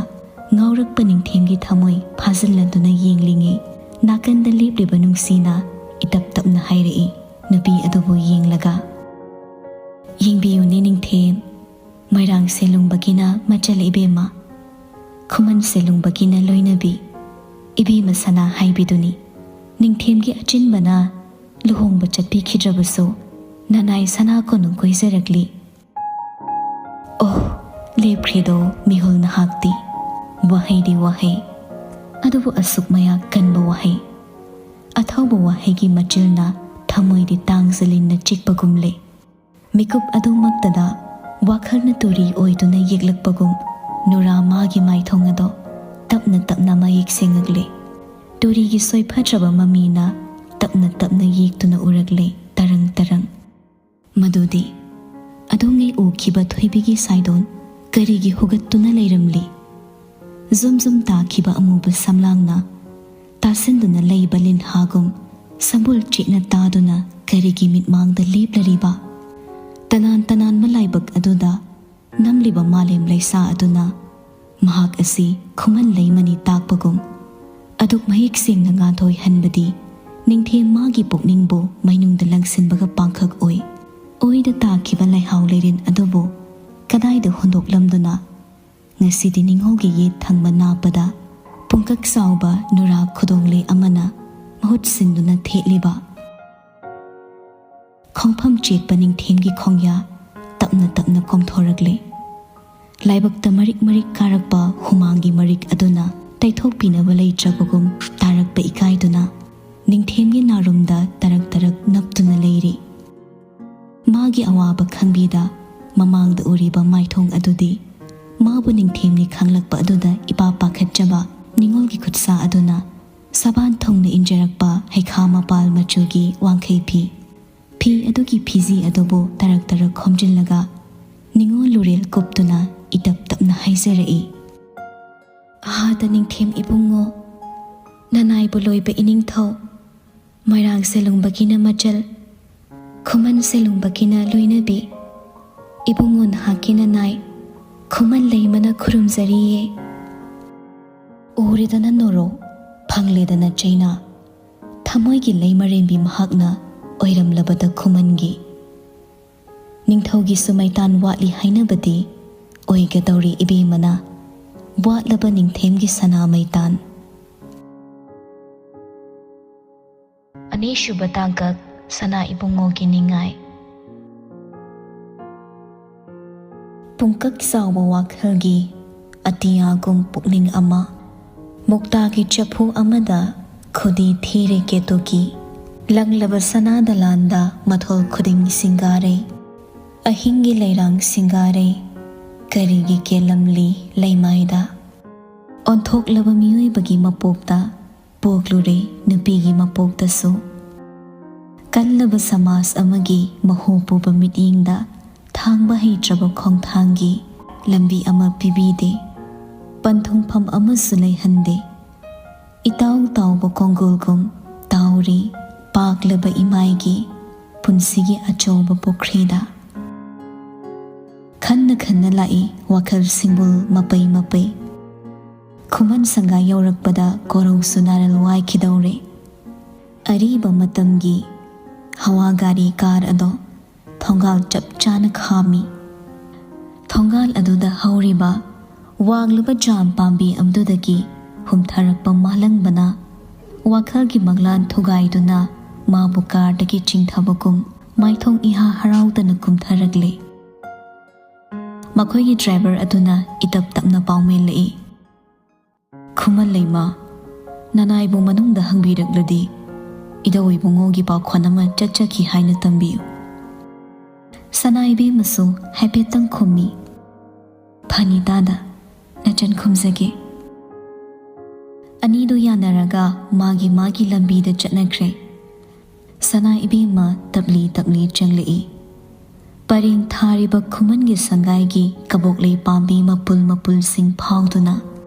ꯉꯥꯎꯔꯛꯄ ꯅꯤꯡꯊꯦꯝꯒꯤ ꯊꯃꯣꯏ ꯐꯥꯖꯤꯜꯂꯗꯨꯅ ꯌꯦꯡꯂꯤꯉꯩ ꯅꯥꯀꯟꯗ ꯂꯦꯞꯂꯤꯕ ꯅꯨꯡꯁꯤꯅ ꯏꯇꯞ ꯇꯞꯅ ꯍꯥꯏꯔꯛꯏ, ꯅꯨꯄꯤ ꯑꯗꯨꯕꯨ ꯌꯦꯡꯂꯒ꯫ ꯌꯦꯡꯕꯤꯌꯨꯅꯦ ꯅꯤꯡꯊꯦꯝ, ꯃꯣꯏꯔꯥꯡ ꯁꯦꯂꯨꯡꯕꯒꯤꯅ ꯃꯆꯜ ꯏꯕꯦꯝꯃ, ꯈꯨꯃꯟ ꯁꯦꯂꯨꯡꯕꯒꯤꯅ ꯂꯣꯏꯅꯕꯤ, ꯏꯕꯦꯝꯃ ꯁꯅꯥ ꯍꯥꯏꯕꯤꯗꯨꯅꯤ꯫ ꯅꯤꯡꯊꯦꯝꯒꯤ ꯑꯆꯤꯟꯕꯅ ꯂꯨꯍꯣꯡꯕ ꯆꯠꯄꯤꯈꯤꯗ꯭ꯔꯕꯁꯨ ꯅꯅꯥꯏ ꯁꯅꯥ ꯀꯣꯅꯨꯡ ꯀꯣꯏꯖꯔꯛꯂꯤ꯫ ꯑꯣꯍ, ꯂꯦꯞꯈ꯭ꯔꯦꯗꯣ ꯃꯤꯍꯨꯜ ꯅꯍꯥꯛꯇꯤ꯫ ꯋꯥꯍꯩꯗꯤ ꯋꯥꯍꯩ, ꯑꯗꯨꯕꯨ ꯑꯁꯨꯛ ꯃꯌꯥ ꯀꯟꯕ ꯋꯥꯍꯩ꯫ ꯑꯊꯧꯕ ꯋꯥꯍꯩꯒꯤ ꯃꯆꯤꯜꯅ ꯊꯃꯣꯏꯗꯤ ꯇꯥꯡꯖ ꯂꯤꯟꯅ ꯆꯤꯛꯄꯒꯨꯝ ꯂꯩ꯫ ꯃꯤꯀꯨꯞ ꯑꯗꯨꯃꯛꯇꯗ ꯋꯥꯈꯜꯅ ꯇꯨꯔꯤ ꯑꯣꯏꯗꯨꯅ ꯌꯦꯛꯂꯛꯄꯒꯨꯝ ꯅꯨꯔꯥ ꯃꯥꯒꯤ ꯃꯥꯏꯊꯣꯡ ꯑꯗꯣ ꯇꯞꯅ ꯇꯞꯅ ꯃꯌꯦꯛ ꯁꯦꯡꯉꯛꯂꯦ꯫ ꯇꯨꯔꯤꯒꯤ ꯁꯣꯏꯐꯗ꯭ꯔꯕ ꯃꯃꯤꯅ ꯇꯞꯅ ꯇꯞꯅ ꯌꯦꯛꯇꯨꯅ ꯎꯔꯛꯂꯦ ꯇꯔꯪ ꯇꯔꯪ꯫ ꯃꯗꯨꯗꯤ ꯑꯗꯣꯉꯩ ꯎꯈꯤꯕ ꯊꯣꯏꯕꯤꯒꯤ ꯁꯥꯏꯗꯣꯟ ꯀꯔꯤꯒꯤ ꯍꯨꯒꯠꯇꯨꯅ ꯂꯩꯔꯝꯂꯤ? ꯖꯨꯝ ꯖꯨꯝ ꯇꯥꯈꯤꯕ ꯑꯃꯨꯕ ꯁꯝꯂꯥꯡꯅ ꯇꯥꯁꯤꯟꯗꯨꯅ ꯂꯩꯕ ꯂꯤꯟꯍꯥꯒꯨꯝ ꯁꯝꯕꯨꯜ ꯆꯤꯛꯅ ꯇꯥꯗꯨꯅ ꯀꯔꯤꯒꯤ ꯃꯤꯠꯃꯥꯡꯗ ꯂꯦꯞꯂꯔꯤꯕ? ꯇꯅꯥꯟ ꯇꯅꯥꯟꯕ ꯂꯥꯏꯕꯛ ꯑꯗꯨꯗ ꯅꯝꯂꯤꯕ ꯃꯥꯂꯦꯝ ꯂꯩꯁꯥ ꯑꯗꯨꯅ ꯃꯍꯥꯛ ꯑꯁꯤ ꯈꯨꯃꯟ ꯂꯩꯃꯅꯤ ꯇꯥꯛꯄꯒꯨꯝ ꯑꯗꯨꯛ ꯃꯌꯦꯛ ꯁꯦꯡꯅ ꯉꯥꯟꯊꯣꯏꯍꯟꯕꯗꯤ ꯅꯤꯡꯊꯦꯝ ꯃꯥꯒꯤ ꯄꯨꯛꯅꯤꯡꯕꯨ ꯃꯩꯅꯨꯡꯗ ꯂꯪꯁꯤꯟꯕꯒ ꯄꯥꯡꯈꯛ ꯑꯣꯏ꯫ ꯑꯣꯏꯗ ꯇꯥꯈꯤꯕ ꯂꯩꯍꯥꯎ ꯂꯩꯔꯦꯟ ꯑꯗꯨꯕꯨ ꯀꯗꯥꯏꯗ ꯍꯨꯟꯗꯣꯛꯂꯝꯗꯨꯅ ꯉꯁꯤꯗꯤ ꯅꯤꯡꯉꯣꯜꯒꯤ ꯌꯦꯠ ꯊꯪꯕ ꯅꯥꯞꯄꯗ ꯄꯨꯡꯀꯛ ꯆꯥꯎꯕ ꯅꯨꯔꯥ ꯈꯨꯗꯣꯡꯂꯦ ꯑꯃꯅ ꯃꯍꯨꯠ ꯁꯤꯟꯗꯨꯅ ꯊꯦꯠꯂꯤꯕ? ꯈꯣꯡꯐꯝ ꯆꯦꯠꯄ ꯅꯤꯡꯊꯦꯝꯒꯤ ꯈꯣꯡꯌꯥ ꯇꯞꯅ ꯇꯞꯅ ꯀꯣꯝꯊꯣꯔꯛꯂꯦ꯫ ꯂꯥꯏꯕꯛꯇ ꯃꯔꯤꯛ ꯃꯔꯤꯛ ꯀꯥꯔꯛꯄ ꯍꯨꯃꯥꯡꯒꯤ ꯃꯔꯤꯛ ꯑꯗꯨꯅ ꯇꯩꯊꯣꯛꯄꯤꯅꯕ ꯂꯩꯇ꯭ꯔꯕꯒꯨꯝ ꯇꯥꯔꯛꯄ ꯏꯀꯥꯏꯗꯨꯅ ꯅꯤꯡꯊꯦꯝꯒꯤ ꯅꯥꯔꯨꯝꯗ ꯇꯔꯛ ꯇꯔꯛ ꯅꯞꯇꯨꯅ ꯂꯩꯔꯤ꯫ ꯃꯥꯒꯤ ꯑꯋꯥꯕ ꯈꯪꯕꯤꯗ ꯃꯃꯥꯡꯗ ꯎꯔꯤꯕ ꯃꯥꯏꯊꯣꯡ ꯑꯗꯨꯗꯤ ꯃꯥꯕꯨ ꯅꯤꯡꯊꯦꯝꯅꯤ ꯈꯪꯂꯛꯄ ꯑꯗꯨꯗ ꯏꯄꯥ ꯄꯥꯈꯠꯆꯕ ꯅꯤꯡꯉꯣꯜꯒꯤ ꯈꯨꯠꯁꯥ ꯑꯗꯨꯅ ꯁꯕꯥꯟ ꯊꯨꯡꯅ ꯏꯟꯖꯔꯛꯄ ꯍꯩꯈꯥ ꯃꯄꯥꯜ ꯃꯆꯨꯒꯤ ꯋꯥꯡꯈꯩ ꯐꯤ꯫ ꯐꯤ ꯑꯗꯨꯒꯤ ꯐꯤꯖꯤ ꯑꯗꯨꯕꯨ ꯇꯔꯛ ꯇꯔꯛ ꯈꯣꯝꯖꯤꯜꯂꯒ ꯅꯤꯡꯉꯣꯜ ꯂꯨꯔꯦꯜ ꯀꯨꯞꯇꯨꯅ ꯏꯇꯞ ꯇꯞꯅ ꯍꯥꯏꯖꯔꯛꯏ꯫ ꯑꯍꯥꯗ ꯅꯤꯡꯊꯦꯝ ꯏꯕꯨꯡꯉꯣ, ꯅꯅꯥꯏꯕꯨ ꯂꯣꯏꯕ ꯏꯅꯤꯡꯊꯧ, ꯃꯣꯏꯔꯥꯡꯁꯦ ꯂꯨꯡꯕꯒꯤꯅ ꯃꯆꯜ, ꯈꯨꯃꯟꯁꯦ ꯂꯨꯡꯕꯒꯤꯅ ꯂꯣꯏꯅꯕꯤ꯫ ꯏꯕꯨꯡꯉꯣ ꯅꯍꯥꯛꯀꯤ ꯅꯅꯥꯏ ꯈꯨꯃꯟ ꯂꯩꯃꯅ ꯈꯨꯔꯨꯝꯖꯔꯤꯌꯦ꯫ ꯎꯔꯦꯗꯅ ꯅꯣꯔꯣ, ꯐꯪꯂꯦꯗꯅ ꯆꯩꯅꯥ, ꯊꯃꯣꯏꯒꯤ ꯂꯩꯃꯔꯦꯝꯕꯤ ꯃꯍꯥꯛꯅ ꯑꯣꯏꯔꯝꯂꯕꯗ ꯈꯨꯃꯟꯒꯤ꯫ ꯅꯤꯡꯊꯧꯒꯤꯁꯨ ꯃꯩꯇꯥꯟ ꯋꯥꯠꯂꯤ ꯍꯥꯏꯅꯕꯗꯤ ꯑꯣꯏꯒꯗꯧꯔꯤ ꯏꯕꯦꯝꯃꯅ, ꯋꯥꯠꯂꯕ ꯅꯤꯡꯊꯦꯝꯒꯤ ꯁꯅꯥ ꯃꯩꯇꯥꯟ꯫ ꯑꯅꯤꯁꯨꯕ ꯇꯥꯡꯀꯛ, ꯁꯅꯥ ꯏꯕꯨꯡꯉꯣꯒꯤ ꯅꯤꯡꯉꯥꯏ꯫ ꯄꯨꯡꯀꯛ ꯆꯥꯎꯕ ꯋꯥꯈꯜꯒꯤ ꯑꯇꯤꯌꯥꯒꯨꯝ ꯄꯨꯛꯅꯤꯡ ꯑꯃ, ꯃꯨꯛꯇꯥꯒꯤ ꯆꯐꯨ ꯑꯃꯗ ꯈꯨꯗꯤ ꯊꯤꯔꯦ ꯀꯦꯇꯨꯀꯤ꯫ ꯂꯪꯂꯕ ꯁꯅꯥ ꯗꯂꯥꯟꯗ ꯃꯊꯣꯜ ꯈꯨꯗꯤꯡ ꯁꯤꯡꯒꯥꯔꯦ, ꯑꯍꯤꯡꯒꯤ ꯂꯩꯔꯥꯡ ꯁꯤꯡꯒꯥꯔꯦ, ꯀꯔꯤꯒꯤ ꯀꯦꯜꯂꯝꯂꯤ ꯂꯩꯃꯥꯏꯗ? ꯑꯣꯟꯊꯣꯛꯂꯕ ꯃꯤꯑꯣꯏꯕꯒꯤ ꯃꯄꯣꯛꯇ ꯄꯣꯛꯂꯨꯔꯦ ꯅꯨꯄꯤꯒꯤ ꯃꯄꯣꯛꯇꯁꯨ꯫ ꯀꯜꯂꯕ ꯁꯃꯥꯖ ꯑꯃꯒꯤ ꯃꯍꯨ ꯄꯨꯕ ꯃꯤꯠꯌꯦꯡꯗ ꯊꯥꯡꯕ ꯍꯩꯇ꯭ꯔꯕ ꯈꯣꯡꯊꯥꯡꯒꯤ ꯂꯝꯕꯤ ꯑꯃ ꯄꯤꯕꯤꯗꯦ, ꯄꯟꯊꯨꯡꯐꯝ ꯑꯃꯁꯨ ꯂꯩꯍꯟꯗꯦ꯫ ꯏꯇꯥꯎ ꯇꯥꯎꯕ ꯀꯣꯡꯒꯨꯜꯒꯨꯝ ꯇꯥꯎꯔꯤ ꯄꯥꯛꯂꯕ ꯏꯃꯥꯏꯒꯤ ꯄꯨꯟꯁꯤꯒꯤ ꯑꯆꯧꯕ ꯄꯨꯈ꯭ꯔꯤꯗ꯫ ꯈꯟꯅ ꯈꯟꯅ ꯂꯥꯛꯏ ꯋꯥꯈꯜ ꯁꯤꯡꯕꯨꯜ ꯃꯄꯩ ꯃꯄꯩ꯫ ꯈꯨꯃꯟ ꯁꯪꯒꯥ ꯌꯧꯔꯛꯄꯗ ꯀꯣꯔꯧꯁꯨ ꯅꯥꯔꯜ ꯋꯥꯏꯈꯤꯗꯧꯔꯦ꯫ ꯑꯔꯤꯕ ꯃꯇꯝꯒꯤ ꯍꯋꯥ ꯒꯥꯔꯤ ꯀꯥꯔ ꯑꯗꯣ ꯊꯣꯡꯒꯥꯜ ꯆꯞ ꯆꯥꯅ ꯈꯥꯝꯃꯤ꯫ ꯊꯣꯡꯒꯥꯜ ꯑꯗꯨꯗ ꯍꯧꯔꯤꯕ ꯋꯥꯡꯂꯕ ꯖꯥꯝ ꯄꯥꯝꯕꯤ ꯑꯗꯨꯗꯒꯤ ꯍꯨꯝꯊꯔꯛꯄ ꯃꯥꯂꯪꯕꯅ ꯋꯥꯈꯜꯒꯤ ꯃꯪꯂꯥꯟ ꯊꯨꯒꯥꯏꯗꯨꯅ ꯃꯥꯕꯨ ꯀꯥꯔꯗꯒꯤ ꯆꯤꯡꯊꯕꯒꯨꯝ ꯃꯥꯏꯊꯣꯡ ꯏꯍꯥ ꯍꯔꯥꯎꯗꯅ ꯀꯨꯝꯊꯔꯛꯂꯦ꯫ ꯃꯈꯣꯏꯒꯤ ꯗ꯭ꯔꯥꯏꯚꯔ ꯑꯗꯨꯅ ꯏꯇꯞ ꯇꯞꯅ ꯄꯥꯎꯃꯦꯜꯂꯛꯏ, "ꯈꯨꯃꯟ ꯂꯩꯃ, ꯅꯅꯥꯏꯕꯨ ꯃꯅꯨꯡꯗ ꯍꯪꯕꯤꯔꯛꯂꯗꯤ ꯏꯙꯧ ꯏꯕꯨꯡꯉꯣꯒꯤ ꯄꯥꯎꯈꯣꯟ ꯑꯃ ꯆꯠꯆꯈꯤ ꯍꯥꯏꯅ ꯇꯝꯕꯤꯌꯨ꯫" ꯁꯅꯥ ꯏꯕꯦꯝꯃꯁꯨ ꯍꯥꯏꯐꯦꯠꯇꯪ ꯈꯨꯝꯃꯤ, "ꯐꯅꯤ ꯇꯥꯗ, ꯅꯆꯟ ꯈꯨꯝꯖꯒꯦ꯫" ꯑꯅꯤꯗꯨ ꯌꯥꯅꯔꯒ ꯃꯥꯒꯤ ꯃꯥꯒꯤ ꯂꯝꯕꯤꯗ ꯆꯠꯅꯈ꯭ꯔꯦ꯫ ꯁꯅꯥ ꯏꯕꯦꯝꯃ ꯇꯞꯂꯤ ꯇꯞꯂꯤ ꯆꯪꯂꯛꯏ꯫ ꯄꯔꯦꯡ ꯊꯥꯔꯤꯕ ꯈꯨꯃꯟꯒꯤ ꯁꯪꯒꯥꯏꯒꯤ ꯀꯕꯣꯛꯂꯩ ꯄꯥꯝꯕꯤ ꯃꯄꯨꯜ ꯃꯄꯨꯜꯁꯤꯡ ꯐꯥꯎꯗꯨꯅ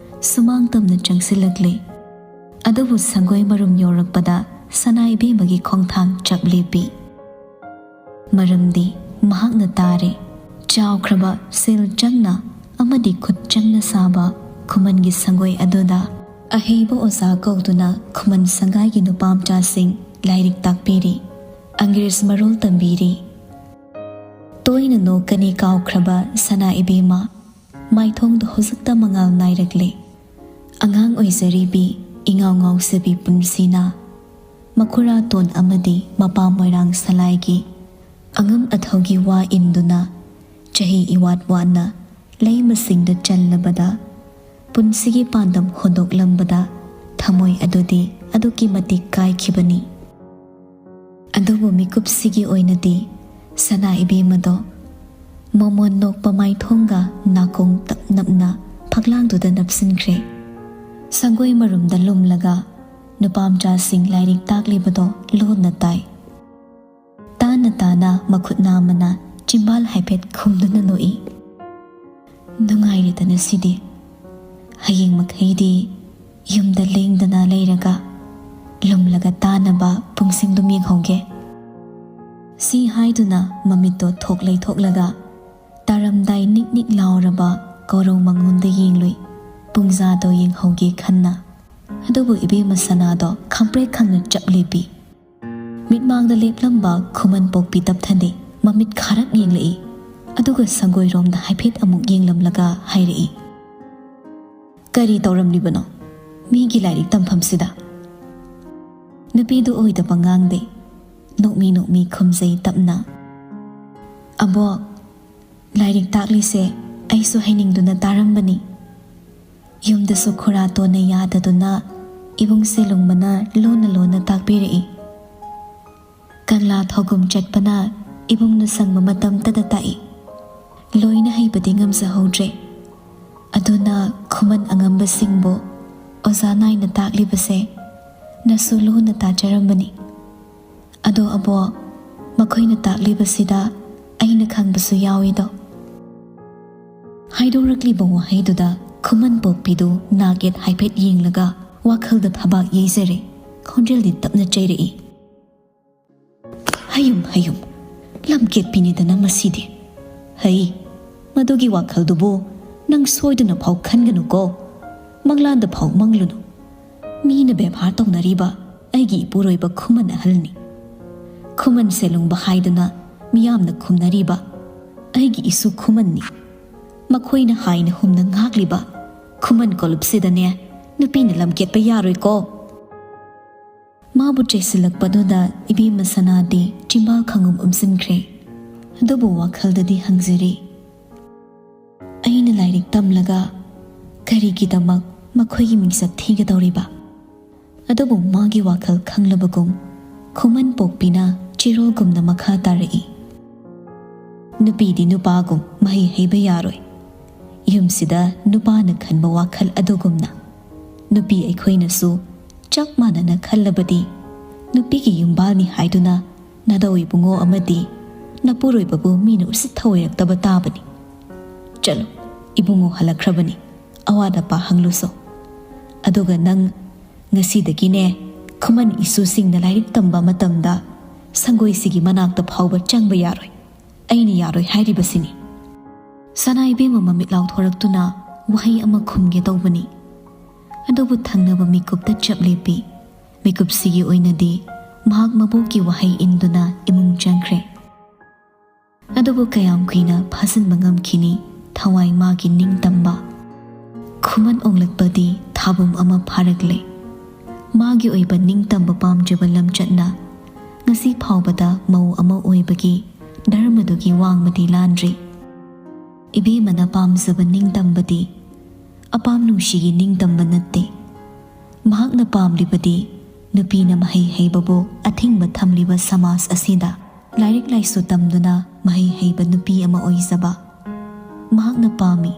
ꯁꯨꯃꯥꯡ ꯇꯝꯅ ꯆꯪꯁꯤꯜꯂꯛꯂꯦ꯫ ꯑꯗꯨꯕꯨ ꯁꯪꯒꯣꯏ ꯃꯔꯨꯝ ꯌꯧꯔꯛꯄꯗ ꯁꯅꯥ ꯏꯕꯦꯝꯃꯒꯤ ꯈꯣꯡꯊꯥꯡ ꯆꯞ ꯂꯦꯞꯄꯤ꯫ ꯃꯔꯝꯗꯤ ꯃꯍꯥꯛꯅ ꯇꯥꯔꯦ, ꯆꯥꯎꯈ꯭ꯔꯕ ꯁꯦꯜ ꯆꯪꯅ ꯑꯃꯗꯤ ꯈꯨꯠ ꯆꯪꯅ ꯁꯥꯕ ꯈꯨꯃꯟꯒꯤ ꯁꯪꯒꯣꯏ ꯑꯗꯨꯗ ꯑꯍꯩꯕ ꯑꯣꯖꯥ ꯀꯧꯗꯨꯅ ꯈꯨꯃꯟ ꯁꯪꯒꯥꯏꯒꯤ ꯅꯨꯄꯥ ꯃꯆꯥꯁꯤꯡ ꯂꯥꯏꯔꯤꯛ ꯇꯥꯛꯄꯤꯔꯤ, ꯑꯪꯒ꯭ꯔꯦꯖ ꯃꯔꯣꯜ ꯇꯝꯕꯤꯔꯤ꯫ ꯇꯣꯏꯅ ꯅꯣꯛꯀꯅꯤ ꯀꯥꯎꯈ꯭ꯔꯕ ꯁꯅꯥ ꯏꯕꯦꯝꯃ ꯃꯥꯏꯊꯣꯡꯗ ꯍꯧꯖꯤꯛꯇ ꯃꯉꯥꯜ ꯅꯥꯏꯔꯛꯂꯦ꯫ ꯑꯉꯥꯡ ꯑꯣꯏꯖꯔꯤꯕꯤ ꯏꯉꯥꯎ ꯉꯥꯎꯖꯕꯤ ꯄꯨꯟꯁꯤꯅ ꯃꯈꯨꯔꯥꯇꯣꯟ ꯑꯃꯗꯤ ꯃꯄꯥ ꯃꯣꯏꯔꯥꯡ ꯁꯂꯥꯏꯒꯤ ꯑꯉꯝ ꯑꯊꯧꯒꯤ ꯋꯥ ꯏꯟꯗꯨꯅ ꯆꯍꯤ ꯏꯋꯥꯠ ꯋꯥꯠꯅ ꯂꯩꯃꯁꯤꯡꯗ ꯆꯜꯂꯕꯗ ꯄꯨꯟꯁꯤꯒꯤ ꯄꯥꯟꯗꯝ ꯍꯨꯟꯗꯣꯛꯂꯝꯕꯗ ꯊꯃꯣꯏ ꯑꯗꯨꯗꯤ ꯑꯗꯨꯛꯀꯤ ꯃꯇꯤꯛ ꯀꯥꯏꯈꯤꯕꯅꯤ꯫ ꯑꯗꯨꯕꯨ ꯃꯤꯀꯨꯞꯁꯤꯒꯤ ꯑꯣꯏꯅꯗꯤ ꯁꯅꯥ ꯏꯕꯦꯝꯃꯗꯣ ꯃꯃꯣꯟ ꯅꯣꯛꯄ ꯃꯥꯏꯊꯣꯡꯒ ꯅꯥꯀꯣꯡ ꯇꯞ ꯅꯞꯅ ꯐꯛꯂꯥꯡꯗꯨꯗ ꯅꯞꯁꯤꯟꯈ꯭ꯔꯦ꯫ ꯁꯪꯒꯣꯏ ꯃꯔꯨꯝꯗ ꯂꯨꯝꯂꯒ ꯅꯨꯄꯥ ꯃꯆꯥꯁꯤꯡ ꯂꯥꯏꯔꯤꯛ ꯇꯥꯛꯂꯤꯕꯗꯣ ꯂꯣꯟꯅ ꯇꯥꯏ꯫ ꯇꯥꯅ ꯇꯥꯅ ꯃꯈꯨꯠ ꯅꯥꯝꯃꯅ ꯆꯤꯝꯕꯥꯜ ꯍꯥꯏꯐꯦꯠ ꯈꯨꯝꯗꯨꯅ ꯅꯣꯛꯏ꯫ "ꯅꯨꯡꯉꯥꯏꯔꯦꯗꯅ ꯁꯤꯗꯤ꯫ ꯍꯌꯦꯡ ꯃꯈꯩꯗꯤ ꯌꯨꯝꯗ ꯂꯦꯡꯗꯅ ꯂꯩꯔꯒ ꯂꯨꯝꯂꯒ ꯇꯥꯅꯕ ꯄꯨꯡꯁꯤꯡꯗꯨꯝ ꯌꯦꯡꯍꯧꯒꯦ꯫" ꯁꯤ ꯍꯥꯏꯗꯨꯅ ꯃꯃꯤꯠꯇꯣ ꯊꯣꯛ ꯂꯩꯊꯣꯛꯂꯒ ꯇꯥꯔꯝꯗꯥꯏ ꯅꯤꯛ ꯅꯤꯛ ꯂꯥꯎꯔꯕ ꯀꯧꯔꯧ ꯃꯉꯣꯟꯗ ꯌꯦꯡꯂꯨꯏ꯫ ꯄꯨꯡꯖꯥꯗꯣ ꯌꯦꯡꯍꯧꯒꯦ ꯈꯟꯅ꯫ ꯑꯗꯨꯕꯨ ꯏꯕꯦꯝꯃ ꯁꯅꯥꯗꯣ ꯈꯪꯄ꯭ꯔꯦꯛ ꯈꯪꯅ ꯆꯞ ꯂꯦꯞꯄꯤ꯫ ꯃꯤꯠꯃꯥꯡꯗ ꯂꯦꯞꯂꯝꯕ ꯈꯨꯃꯟ ꯄꯣꯛꯄꯤ ꯇꯞꯊꯗꯦ꯫ ꯃꯃꯤꯠ ꯈꯥꯔꯞ ꯌꯦꯡꯂꯛꯏ꯫ ꯑꯗꯨꯒ ꯁꯪꯒꯣꯏꯔꯣꯝꯗ ꯍꯥꯏꯐꯦꯠ ꯑꯃꯨꯛ ꯌꯦꯡꯂꯝꯂꯒ ꯍꯥꯏꯔꯛꯏ, "ꯀꯔꯤ ꯇꯧꯔꯝꯂꯤꯕꯅꯣ ꯃꯤꯒꯤ ꯂꯥꯏꯔꯤꯛ ꯇꯝꯐꯝꯁꯤꯗ?" ꯅꯨꯄꯤꯗꯨ ꯑꯣꯏꯗꯕ ꯉꯥꯡꯗꯦ꯫ ꯅꯣꯛꯃꯤ ꯅꯣꯛꯃꯤ ꯈꯨꯝꯖꯩ ꯇꯞꯅ, "ꯑꯕꯣꯛ, ꯂꯥꯏꯔꯤꯛ ꯇꯥꯛꯂꯤꯁꯦ ꯑꯩꯁꯨ ꯍꯩꯅꯤꯡꯗꯨꯅ ꯇꯥꯔꯝꯕꯅꯤ꯫ ꯌꯨꯝꯗꯁꯨ ꯈꯨꯔꯥꯇꯣꯟꯅ ꯌꯥꯗꯗꯨꯅ ꯏꯕꯨꯡꯁꯦ ꯂꯨꯡꯕꯅ ꯂꯣꯟꯅ ꯂꯣꯟꯅ ꯇꯥꯛꯄꯤꯔꯛꯏ꯫ ꯀꯪꯂꯥ ꯊꯧꯒꯨꯝ ꯆꯠꯄꯅ ꯏꯕꯨꯡꯅ ꯁꯪꯕ ꯃꯇꯝꯇꯗ ꯇꯥꯛꯏ꯫ ꯂꯣꯏꯅ ꯍꯩꯕꯗꯤ ꯉꯝꯖꯍꯧꯗ꯭ꯔꯦ꯫ ꯑꯗꯨꯅ ꯈꯨꯃꯟ ꯑꯉꯝꯕꯁꯤꯡꯕꯨ ꯑꯣꯖꯥ ꯅꯥꯏꯅ ꯇꯥꯛꯂꯤꯕꯁꯦ ꯅꯁꯨ ꯂꯨꯅ ꯇꯥꯖꯔꯝꯕꯅꯤ꯫ ꯑꯗꯣ ꯑꯕꯣꯛ, ꯃꯈꯣꯏꯅ ꯇꯥꯛꯂꯤꯕꯁꯤꯗ ꯑꯩꯅ ꯈꯪꯕꯁꯨ ꯌꯥꯎꯏꯗꯣ꯫" ꯍꯥꯏꯗꯣꯔꯛꯂꯤꯕ ꯋꯥꯍꯩꯗꯨꯗ ꯈꯨꯃꯟ ꯄꯣꯛꯄꯤꯗꯨ ꯅꯥꯛ ꯌꯦꯠ ꯍꯥꯏꯐꯦꯠ ꯌꯦꯡꯂꯒ ꯋꯥꯈꯜꯗ ꯊꯕꯥꯛ ꯌꯩꯖꯔꯦ꯫ ꯈꯣꯟꯖꯦꯜꯗꯤ ꯇꯞꯅ ꯆꯩꯔꯛꯏ, "ꯍꯌꯨꯝ, ꯍꯌꯨꯝ, ꯂꯝꯀꯦꯠꯄꯤꯅꯤꯗꯅ ꯃꯁꯤꯗꯤ꯫ ꯍꯩ, ꯃꯗꯨꯒꯤ ꯋꯥꯈꯜꯗꯨꯕꯨ ꯅꯪ ꯁꯣꯏꯗꯅ ꯐꯥꯎ ꯈꯟꯒꯅꯨꯀꯣ꯫ ꯃꯪꯂꯥꯟꯗ ꯐꯥꯎ ꯃꯪꯂꯨꯅꯨ꯫ ꯃꯤꯅ ꯕꯦꯕꯥꯔ ꯇꯧꯅꯔꯤꯕ ꯑꯩꯒꯤ ꯏꯄꯨꯔꯣꯏꯕ ꯈꯨꯃꯟ ꯑꯍꯜꯅꯤ꯫ ꯈꯨꯃꯟ ꯁꯦꯂꯨꯡꯕ ꯍꯥꯏꯗꯨꯅ ꯃꯤꯌꯥꯝꯅ ꯈꯨꯝꯅꯔꯤꯕ ꯑꯩꯒꯤ ꯏꯁꯨ ꯈꯨꯃꯟꯅꯤ꯫ ꯃꯈꯣꯏꯅ ꯍꯥꯏꯅ ꯍꯨꯝꯅ ꯉꯥꯛꯂꯤꯕ ꯈꯨꯃꯟ ꯀꯣꯂꯨꯞꯁꯤꯗꯅꯦ ꯅꯨꯄꯤꯅ ꯂꯝꯀꯦꯠꯄ ꯌꯥꯔꯣꯏꯀꯣ꯫" ꯃꯥꯕꯨ ꯆꯩꯁꯤꯜꯂꯛꯄꯗꯨꯗ ꯏꯕꯦꯝꯃ ꯁꯅꯥꯗꯤ ꯆꯤꯝꯕꯥꯜ ꯈꯪꯉꯨꯝ ꯎꯝꯁꯤꯟꯈ꯭ꯔꯦ꯫ ꯑꯗꯨꯕꯨ ꯋꯥꯈꯜꯗꯗꯤ ꯍꯪꯖꯔꯤ, "ꯑꯩꯅ ꯂꯥꯏꯔꯤꯛ ꯇꯝꯂꯒ ꯀꯔꯤꯒꯤꯗꯃꯛ ꯃꯈꯣꯏꯒꯤ ꯃꯤꯡꯆꯠ ꯊꯤꯒꯗꯧꯔꯤꯕ?" ꯑꯗꯨꯕꯨ ꯃꯥꯒꯤ ꯋꯥꯈꯜ ꯈꯪꯂꯕꯒꯨꯝ ꯈꯨꯃꯟ ꯄꯣꯛꯄꯤꯅ ꯆꯤꯔꯣꯜꯒꯨꯝꯅ ꯃꯈꯥ ꯇꯥꯔꯛꯏ, "ꯅꯨꯄꯤꯗꯤ ꯅꯨꯄꯥꯒꯨꯝ ꯃꯍꯩ ꯍꯩꯕ ꯌꯥꯔꯣꯏ꯫ ꯌꯨꯝꯁꯤꯗ ꯅꯨꯄꯥꯅ ꯈꯟꯕ ꯋꯥꯈꯜ ꯑꯗꯨꯒꯨꯝꯅ ꯅꯨꯄꯤ ꯑꯩꯈꯣꯏꯅꯁꯨ ꯆꯞ ꯃꯥꯟꯅꯅ ꯈꯜꯂꯕꯗꯤ, ꯅꯨꯄꯤꯒꯤ ꯌꯨꯝꯕꯥꯜꯅꯤ ꯍꯥꯏꯗꯨꯅ ꯅꯥꯗꯧ ꯏꯕꯨꯡꯉꯣ ꯑꯃꯗꯤ ꯅꯄꯨꯔꯣꯏꯕꯕꯨ ꯃꯤꯅ ꯎꯁꯤꯠ ꯊꯑꯣꯏꯔꯛꯇꯕ ꯇꯥꯕꯅꯤ꯫ ꯆꯠꯂꯨ, ꯏꯕꯨꯡꯉꯣ ꯍꯜꯂꯛꯈ꯭ꯔꯕꯅꯤ, ꯑꯋꯥꯠ ꯑꯄꯥ ꯍꯪꯂꯨꯁꯣ꯫ ꯑꯗꯨꯒ ꯅꯪ ꯉꯁꯤꯗꯒꯤꯅꯦ, ꯈꯨꯃꯟ ꯏꯁꯨꯁꯤꯡꯅ ꯂꯥꯏꯔꯤꯛ ꯇꯝꯕ ꯃꯇꯝꯗ ꯁꯪꯒꯣꯏꯁꯤꯒꯤ ꯃꯅꯥꯛꯇ ꯐꯥꯎꯕ ꯆꯪꯕ ꯌꯥꯔꯣꯏ꯫ ꯑꯩꯅ ꯌꯥꯔꯣꯏ ꯍꯥꯏꯔꯤꯕꯁꯤꯅꯤ꯫" ꯁꯅꯥ ꯏꯕꯦꯝꯃ ꯃꯃꯤꯠ ꯂꯥꯎꯊꯣꯔꯛꯇꯨꯅ ꯋꯥꯍꯩ ꯑꯃ ꯈꯨꯝꯒꯦ ꯇꯧꯕꯅꯤ꯫ ꯑꯗꯨꯕꯨ ꯊꯪꯅꯕ ꯃꯤꯀꯨꯞꯇ ꯆꯞ ꯂꯦꯞꯄꯤ꯫ ꯃꯤꯀꯨꯞꯁꯤꯒꯤ ꯑꯣꯏꯅꯗꯤ ꯃꯍꯥꯛ ꯃꯕꯣꯛꯀꯤ ꯋꯥꯍꯩ ꯏꯟꯗꯨꯅ ꯏꯃꯨꯡ ꯆꯪꯈ꯭ꯔꯦ꯫ ꯑꯗꯨꯕꯨ ꯀꯌꯥꯝ ꯀꯨꯏꯅ ꯐꯥꯖꯤꯟꯕ ꯉꯝꯈꯤꯅꯤ ꯊꯋꯥꯏ ꯃꯥꯒꯤ ꯅꯤꯡꯇꯝꯕ? ꯈꯨꯃꯟ ꯑꯣꯡꯂꯛꯄꯗꯤ ꯊꯥꯕꯨꯝ ꯑꯃ ꯐꯥꯔꯛꯂꯦ꯫ ꯃꯥꯒꯤ ꯑꯣꯏꯕ ꯅꯤꯡꯇꯝꯕ ꯄꯥꯝꯖꯕ ꯂꯝꯆꯠꯅ ꯉꯁꯤ ꯐꯥꯎꯕꯗ ꯃꯧ ꯑꯃ ꯑꯣꯏꯕꯒꯤ ꯙꯔꯃꯗꯨꯒꯤ ꯋꯥꯡꯃꯗꯤ ꯂꯥꯟꯗ꯭ꯔꯤ꯫ ꯏꯕꯦꯝꯃꯅ ꯄꯥꯝꯖꯕ ꯅꯤꯡꯇꯝꯕꯗꯤ ꯑꯄꯥꯝ ꯅꯨꯡꯁꯤꯒꯤ ꯅꯤꯡꯇꯝꯕ ꯅꯠꯇꯦ꯫ ꯃꯍꯥꯛꯅ ꯄꯥꯝꯂꯤꯕꯗꯤ ꯅꯨꯄꯤꯅ ꯃꯍꯩ ꯍꯩꯕꯕꯨ ꯑꯊꯤꯡꯕ ꯊꯝꯂꯤꯕ ꯁꯃꯥꯖ ꯑꯁꯤꯗ ꯂꯥꯏꯔꯤꯛ ꯂꯥꯏꯁꯨ ꯇꯝꯗꯨꯅ ꯃꯍꯩ ꯍꯩꯕ ꯅꯨꯄꯤ ꯑꯃ ꯑꯣꯏꯖꯕ꯫ ꯃꯍꯥꯛꯅ ꯄꯥꯝꯃꯤ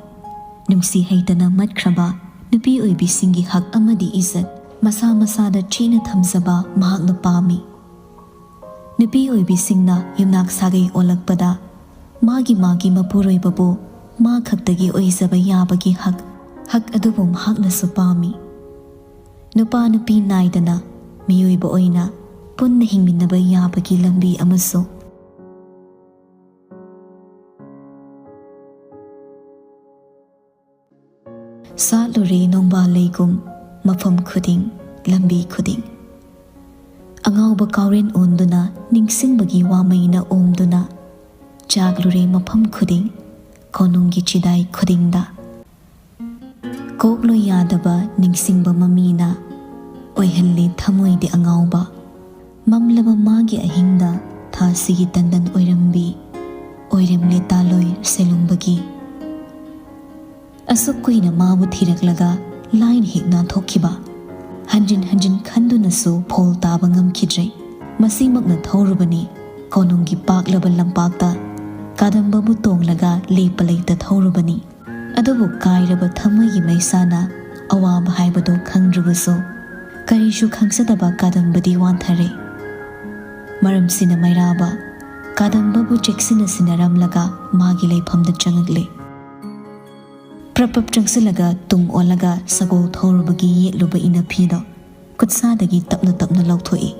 ꯅꯨꯡꯁꯤ ꯍꯩꯇꯅ ꯃꯠꯈ꯭ꯔꯕ ꯅꯨꯄꯤ ꯑꯣꯏꯕꯤꯁꯤꯡꯒꯤ ꯍꯛ ꯑꯃꯗꯤ ꯏꯖꯠ ꯃꯁꯥ ꯃꯁꯥꯗ ꯆꯦꯠꯅ ꯊꯝꯖꯕ ꯃꯍꯥꯛꯅ ꯄꯥꯝꯃꯤ꯫ ꯅꯨꯄꯤ ꯑꯣꯏꯕꯤꯁꯤꯡꯅ ꯌꯨꯝꯅꯥꯛ ꯁꯥꯒꯩ ꯑꯣꯜꯂꯛꯄꯗ ꯃꯥꯒꯤ ꯃꯥꯒꯤ ꯃꯄꯨꯔꯣꯏꯕꯕꯨ ꯃꯥ ꯈꯛꯇꯒꯤ ꯑꯣꯏꯖꯕ ꯌꯥꯕꯒꯤ ꯍꯛ, ꯍꯛ ꯑꯗꯨꯕꯨ ꯃꯍꯥꯛꯅꯁꯨ ꯄꯥꯝꯃꯤ꯫ ꯅꯨꯄꯥ ꯅꯨꯄꯤ ꯅꯥꯏꯗꯅ ꯃꯤꯑꯣꯏꯕ ꯑꯣꯏꯅ ꯄꯨꯟꯅ ꯍꯤꯡꯃꯤꯟꯅꯕ ꯌꯥꯕꯒꯤ ꯂꯝꯕꯤ ꯑꯃꯁꯨ꯫ ꯁꯥꯠꯂꯨꯔꯦ ꯅꯣꯡꯕꯥꯜ ꯂꯩꯒꯨꯝ ꯃꯐꯝ ꯈꯨꯗꯤꯡ, ꯂꯝꯕꯤ ꯈꯨꯗꯤꯡ꯫ ꯑꯉꯥꯎꯕ ꯀꯥꯎꯔꯦꯟ ꯑꯣꯟꯗꯨꯅ, ꯅꯤꯡꯁꯤꯡꯕꯒꯤ ꯋꯥꯃꯩꯅ ꯑꯣꯝꯗꯨꯅ, ꯆꯥꯛꯂꯨꯔꯦ ꯃꯐꯝ ꯈꯨꯗꯤꯡ, ꯀꯣꯅꯨꯡꯒꯤ ꯆꯤꯗꯥꯏ ꯈꯨꯗꯤꯡꯗ꯫ ꯀꯣꯛꯂꯣꯏ ꯌꯥꯗꯕ ꯅꯤꯡꯁꯤꯡꯕ ꯃꯃꯤꯅ ꯑꯣꯏꯍꯜꯂꯦ ꯊꯃꯣꯏꯗꯤ ꯑꯉꯥꯎꯕ꯫ ꯃꯝꯂꯕ ꯃꯥꯒꯤ ꯑꯍꯤꯡꯗ ꯊꯥꯁꯤꯒꯤ ꯇꯟꯗꯟ ꯑꯣꯏꯔꯝꯕꯤ, ꯑꯣꯏꯔꯝꯂꯦ ꯇꯥꯂꯣꯏ ꯁꯦꯂꯨꯡꯕꯒꯤ꯫ ꯑꯁꯨꯛ ꯀꯨꯏꯅ ꯃꯥꯕꯨ ꯊꯤꯔꯛꯂꯒ ꯂꯥꯏꯅ ꯍꯦꯛ ꯅꯥꯟꯊꯣꯛꯈꯤꯕ꯫ ꯍꯟꯖꯤꯟ ꯍꯟꯖꯤꯟ ꯈꯟꯗꯨꯅꯁꯨ ꯐꯣꯜ ꯇꯥꯕ ꯉꯝꯈꯤꯗ꯭ꯔꯦ꯫ ꯃꯁꯤꯃꯛꯅ ꯊꯧꯔꯨꯕꯅꯤ ꯀꯣꯅꯨꯡꯒꯤ ꯄꯥꯛꯂꯕ ꯂꯝꯄꯥꯛꯇ꯫ ꯀꯥꯗꯝꯕꯕꯨ ꯇꯣꯡꯂꯒ ꯂꯦꯞꯄ ꯂꯩꯇ ꯊꯧꯔꯨꯕꯅꯤ꯫ ꯑꯗꯨꯕꯨ ꯀꯥꯏꯔꯕ ꯊꯃꯣꯏꯒꯤ ꯃꯩꯁꯥꯅ ꯑꯋꯥꯕ ꯍꯥꯏꯕꯗꯨ ꯈꯪꯗ꯭ꯔꯕꯁꯨ, ꯀꯔꯤꯁꯨ ꯈꯪꯖꯗꯕ ꯀꯥꯗꯝꯕꯗꯤ ꯋꯥꯟꯊꯔꯦ꯫ ꯃꯔꯝꯁꯤꯅ ꯃꯩꯔꯥꯕ, ꯀꯥꯗꯝꯕꯕꯨ ꯆꯦꯛꯁꯤꯟꯅ ꯁꯤꯟꯅꯔꯝꯂꯒ ꯃꯥꯒꯤ ꯂꯩꯐꯝꯗ ꯆꯪꯉꯛꯂꯦ꯫ ꯄ꯭ꯔꯞ ꯄ꯭ꯔꯞ ꯆꯪꯁꯤꯜꯂꯒ ꯇꯨꯡ ꯑꯣꯜꯂꯒ ꯁꯒꯣꯜ ꯊꯧꯔꯨꯕꯒꯤ ꯌꯦꯠꯂꯨꯕ ꯏꯅꯐꯤꯗꯣ ꯈꯨꯠꯁꯥꯗꯒꯤ ꯇꯞꯅ ꯇꯞꯅ ꯂꯧꯊꯣꯛꯏ꯫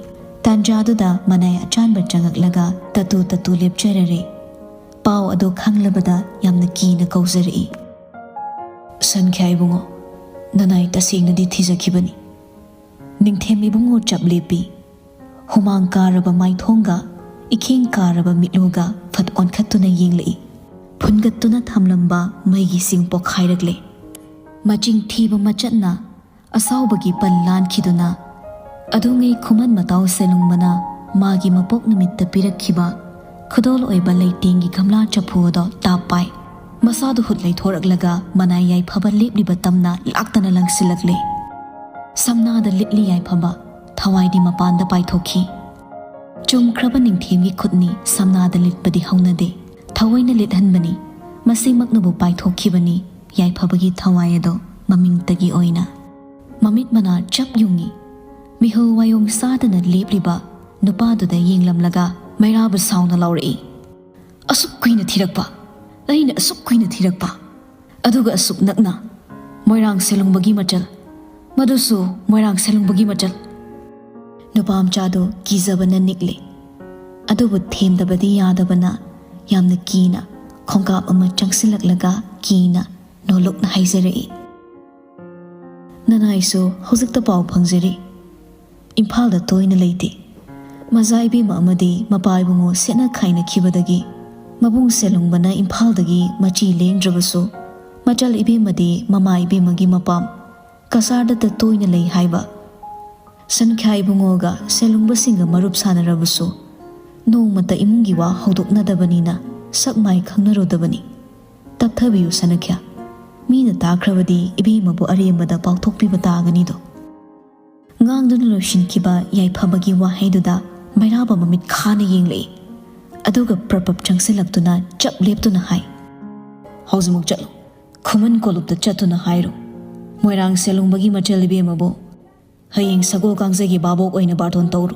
ꯇꯥꯟꯖꯥꯗꯨꯗ ꯃꯅꯥꯏ ꯑꯆꯥꯟꯕ ꯆꯪꯉꯛꯂꯒ ꯇꯇꯨ ꯇꯇꯨ ꯂꯦꯞꯆꯔꯔꯦ꯫ ꯄꯥꯎ ꯑꯗꯨ ꯈꯪꯂꯕꯗ ꯌꯥꯝꯅ ꯀꯤꯅ ꯀꯧꯖꯔꯛꯏ꯫ "ꯁꯟꯈ꯭ꯌꯥ ꯏꯕꯨꯡꯉꯣ, ꯅꯅꯥꯏ ꯇꯁꯦꯡꯅꯗꯤ ꯊꯤꯖꯈꯤꯕꯅꯤ꯫" ꯅꯤꯡꯊꯦꯝ ꯏꯕꯨꯡꯉꯣ ꯆꯞ ꯂꯦꯞꯄꯤ꯫ ꯍꯨꯃꯥꯡ ꯀꯥꯔꯕ ꯃꯥꯏꯊꯣꯡꯒ ꯏꯈꯦꯡ ꯀꯥꯔꯕ ꯃꯤꯠꯂꯨꯒ ꯐꯠ ꯑꯣꯟꯈꯠꯇꯨꯅ ꯌꯦꯡꯂꯛꯏ꯫ ꯐꯨꯟꯒꯠꯇꯨꯅ ꯊꯝꯂꯝꯕ ꯃꯩꯒꯤ ꯁꯤꯡ ꯄꯣꯈꯥꯏꯔꯛꯂꯦ꯫ ꯃꯆꯤꯡ ꯊꯤꯕ ꯃꯆꯠꯅ ꯑꯁꯥꯎꯕꯒꯤ ꯄꯜ ꯂꯥꯟꯈꯤꯗꯨꯅ ꯑꯗꯨꯉꯩ ꯈꯨꯃꯟ ꯃꯇꯥꯎ ꯁꯦꯂꯨꯡꯕꯅ ꯃꯥꯒꯤ ꯃꯄꯣꯛ ꯅꯨꯃꯤꯠꯇ ꯄꯤꯔꯛꯈꯤꯕ ꯈꯨꯗꯣꯜ ꯑꯣꯏꯕ ꯂꯩꯇꯦꯡꯒꯤ ꯒꯝꯂꯥ ꯆꯐꯨ ꯑꯗꯣ ꯇꯥꯞ ꯄꯥꯏ꯫ ꯃꯁꯥꯗꯨ ꯍꯨꯠ ꯂꯩꯊꯣꯔꯛꯂꯒ ꯃꯅꯥꯏ ꯌꯥꯏꯐꯕ ꯂꯦꯞꯂꯤꯕ ꯇꯝꯅ ꯂꯥꯛꯇꯅ ꯂꯪꯁꯤꯜꯂꯛꯂꯦ꯫ ꯁꯝꯅꯥꯗ ꯂꯤꯠꯂꯤ ꯌꯥꯏꯐꯕ, ꯊꯋꯥꯏꯗꯤ ꯃꯄꯥꯟꯗ ꯄꯥꯏꯊꯣꯛꯈꯤ꯫ ꯆꯨꯝꯈ꯭ꯔꯕ ꯅꯤꯡꯊꯦꯝꯒꯤ ꯈꯨꯠꯅꯤ ꯁꯝꯅꯥꯗ ꯂꯤꯠꯄꯗꯤ ꯍꯧꯅꯗꯦ꯫ ꯊꯑꯣꯏꯅ ꯂꯤꯠꯍꯟꯕꯅꯤ꯫ ꯃꯁꯤꯃꯛꯅꯕꯨ ꯄꯥꯏꯊꯣꯛꯈꯤꯕꯅꯤ ꯌꯥꯏꯐꯕꯒꯤ ꯊꯋꯥꯏ ꯑꯗꯣ ꯃꯃꯤꯡꯇꯒꯤ ꯑꯣꯏꯅ꯫ ꯃꯃꯤꯠ ꯃꯅꯥ ꯆꯞ ꯌꯨꯡꯉꯤ꯫ ꯃꯤꯍꯨꯜ ꯋꯥꯌꯣꯡ ꯆꯥꯗꯅ ꯂꯦꯞꯂꯤꯕ ꯅꯨꯄꯥꯗꯨꯗ ꯌꯦꯡꯂꯝꯂꯒ ꯃꯩꯔꯥꯕ ꯁꯥꯎꯅ ꯂꯥꯎꯔꯛꯏ, "ꯑꯁꯨꯛ ꯀꯨꯏꯅ ꯊꯤꯔꯛꯄ, ꯑꯩꯅ ꯑꯁꯨꯛ ꯀꯨꯏꯅ ꯊꯤꯔꯛꯄ, ꯑꯗꯨꯒ ꯑꯁꯨꯛ ꯅꯛꯅ ꯃꯣꯏꯔꯥꯡ ꯁꯦꯂꯨꯡꯕꯒꯤ ꯃꯆꯜ, ꯃꯗꯨꯁꯨ ꯃꯣꯏꯔꯥꯡ ꯁꯦꯂꯨꯡꯕꯒꯤ ꯃꯆꯜ!" ꯅꯨꯄꯥ ꯃꯆꯥꯗꯨ ꯀꯤꯖꯕꯅ ꯅꯤꯛꯂꯤ꯫ ꯑꯗꯨꯕꯨ ꯊꯦꯝꯗꯕꯗꯤ ꯌꯥꯗꯕꯅ ꯌꯥꯝꯅ ꯀꯤꯅ ꯈꯣꯡꯀꯥꯞ ꯑꯃ ꯆꯪꯁꯤꯜꯂꯛꯂꯒ ꯀꯤꯅ ꯅꯣꯂꯨꯛꯅ ꯍꯥꯏꯖꯔꯛꯏ, "ꯅꯅꯥꯏꯁꯨ ꯍꯧꯖꯤꯛꯇ ꯄꯥꯎ ꯐꯪꯖꯔꯤ꯫ ꯏꯝꯐꯥꯜꯗ ꯇꯣꯏꯅ ꯂꯩꯇꯦ꯫ ꯃꯖꯥ ꯏꯕꯦꯝꯃ ꯑꯃꯗꯤ ꯃꯄꯥ ꯏꯕꯨꯡꯉꯣ ꯁꯦꯠꯅ ꯈꯥꯏꯅꯈꯤꯕꯗꯒꯤ ꯃꯕꯨꯡ ꯁꯦꯂꯨꯡꯕꯅ ꯏꯝꯐꯥꯜꯗꯒꯤ ꯃꯆꯤ ꯂꯦꯡꯗ꯭ꯔꯕꯁꯨ, ꯃꯆꯜ ꯏꯕꯦꯝꯃꯗꯤ ꯃꯃꯥ ꯏꯕꯦꯝꯃꯒꯤ ꯃꯄꯥꯝ ꯀꯁꯥꯔꯗꯇ ꯇꯣꯏꯅ ꯂꯩ ꯍꯥꯏꯕ꯫ ꯁꯟꯈ꯭ꯌꯥ ꯏꯕꯨꯡꯉꯣꯒ ꯁꯦꯂꯨꯡꯕꯁꯤꯡꯒ ꯃꯔꯨꯞ ꯁꯥꯟꯅꯔꯕꯁꯨ ꯅꯣꯡꯃꯇ ꯏꯃꯨꯡꯒꯤ ꯋꯥ ꯍꯧꯗꯣꯛꯅꯗꯕꯅꯤꯅ ꯁꯛ ꯃꯥꯏ ꯈꯪꯅꯔꯨꯗꯕꯅꯤ꯫ ꯇꯞꯊꯕꯤꯌꯨ ꯁꯅꯈ꯭ꯌꯥ, ꯃꯤꯅ ꯇꯥꯈ꯭ꯔꯕꯗꯤ ꯏꯕꯦꯝꯃꯕꯨ ꯑꯔꯦꯝꯕꯗ ꯄꯥꯎꯊꯣꯛꯄꯤꯕ ꯇꯥꯒꯅꯤꯗꯣ꯫" ꯉꯥꯡꯗꯨꯅ ꯂꯣꯏꯁꯤꯟꯈꯤꯕ ꯌꯥꯏꯐꯕꯒꯤ ꯋꯥꯍꯩꯗꯨꯗ ꯃꯩꯔꯥꯕ ꯃꯃꯤꯠ ꯈꯥꯅ ꯌꯦꯡꯂꯛꯏ꯫ ꯑꯗꯨꯒ ꯄ꯭ꯔꯞ ꯄ꯭ꯔꯞ ꯆꯪꯁꯤꯜꯂꯛꯇꯨꯅ ꯆꯞ ꯂꯦꯞꯇꯨꯅ ꯍꯥꯏ, "ꯍꯧꯖꯤꯛꯃꯛ ꯆꯠꯂꯨ꯫ ꯈꯨꯃꯟ ꯀꯣꯂꯨꯞꯇ ꯆꯠꯇꯨꯅ ꯍꯥꯏꯔꯨ, ꯃꯣꯏꯔꯥꯡ ꯁꯦꯂꯨꯡꯕꯒꯤ ꯃꯆꯜ ꯏꯕꯦꯝꯃꯕꯨ ꯍꯌꯦꯡ ꯁꯒꯣꯜ ꯀꯥꯡꯖꯩꯒꯤ ꯚꯥꯕꯣꯛ ꯑꯣꯏꯅ ꯕꯥꯔꯇꯣꯟ ꯇꯧꯔꯨ꯫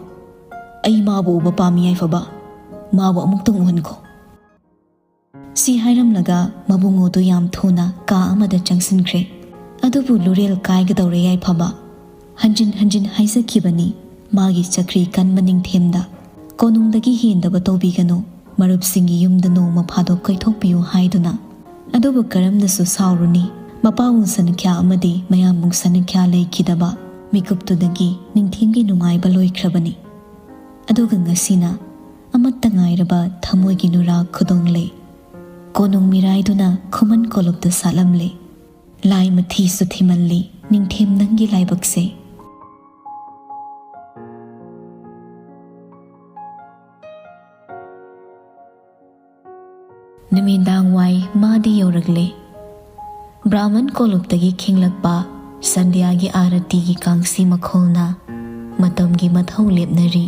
ꯑꯩ ꯃꯥꯕꯨ ꯎꯕ ꯄꯥꯝꯃꯤ ꯌꯥꯏꯐꯕ꯫ ꯃꯥꯕꯨ ꯑꯃꯨꯛꯇꯪ ꯎꯍꯟꯈꯣ꯫" ꯁꯤ ꯍꯥꯏꯔꯝꯂꯒ ꯃꯕꯨꯡꯉꯣꯗꯨ ꯌꯥꯝ ꯊꯨꯅ ꯀꯥ ꯑꯃꯗ ꯆꯪꯁꯤꯟꯈ꯭ꯔꯦ꯫ ꯑꯗꯨꯕꯨ ꯂꯨꯔꯦꯜ ꯀꯥꯏꯒꯗꯧꯔꯦ ꯌꯥꯏꯐꯕ꯫ ꯍꯟꯖꯤꯟ ꯍꯟꯖꯤꯟ ꯍꯥꯏꯖꯈꯤꯕꯅꯤ ꯃꯥꯒꯤ ꯆꯀ꯭ꯔꯤ ꯀꯟꯕ ꯅꯤꯡꯊꯦꯝꯗ, "ꯀꯣꯅꯨꯡꯗꯒꯤ ꯍꯦꯟꯗꯕ ꯇꯧꯕꯤꯒꯅꯨ, ꯃꯔꯨꯞꯁꯤꯡꯒꯤ ꯌꯨꯝꯗ ꯅꯣꯡꯃ ꯐꯥꯗꯣꯛ ꯀꯣꯏꯊꯣꯛꯄꯤꯌꯨ" ꯍꯥꯏꯗꯨꯅ꯫ ꯑꯗꯨꯕꯨ ꯀꯔꯝꯅꯁꯨ ꯁꯥꯎꯔꯨꯅꯤ, ꯃꯄꯥꯕꯨꯡ ꯁꯅꯈ꯭ꯌꯥ ꯑꯃꯗꯤ ꯃꯌꯥꯝꯕꯨꯡ ꯁꯅꯈ꯭ꯌꯥ ꯂꯩꯈꯤꯗꯕ ꯃꯤꯀꯨꯞꯇꯨꯗꯒꯤ ꯅꯤꯡꯊꯦꯝꯒꯤ ꯅꯨꯡꯉꯥꯏꯕ ꯂꯣꯏꯈ꯭ꯔꯕꯅꯤ꯫ ꯑꯗꯨꯒ ꯉꯁꯤꯅ ꯑꯃꯠꯇ ꯉꯥꯏꯔꯕ ꯊꯃꯣꯏꯒꯤ ꯅꯨꯔꯥ ꯈꯨꯗꯣꯡꯂꯦ꯫ ꯀꯣꯅꯨꯡ ꯃꯤꯔꯥꯏꯗꯨꯅ ꯈꯨꯃꯟ ꯀꯣꯂꯨꯞꯇ ꯁꯥꯠꯂꯝꯂꯦ꯫ ꯂꯥꯏ ꯃꯊꯤꯁꯨ ꯊꯤꯃꯜꯂꯤ, ꯅꯤꯡꯊꯦꯝ ꯅꯪꯒꯤ ꯂꯥꯏꯕꯛꯁꯦ꯫ ꯅꯨꯃꯤꯗꯥꯡ ꯋꯥꯏ ꯃꯥꯗꯤ ꯌꯧꯔꯛꯂꯦ꯫ ꯕ꯭ꯔꯥꯍꯃꯟ ꯀꯣꯂꯨꯞꯇꯒꯤ ꯈꯤꯡꯂꯛꯄ ꯁꯟꯙ꯭ꯌꯥꯒꯤ ꯑꯥꯔꯇꯤꯒꯤ ꯀꯥꯡꯁꯤ ꯃꯈꯣꯜꯅ ꯃꯇꯝꯒꯤ ꯃꯊꯧ ꯂꯦꯞꯅꯔꯤ꯫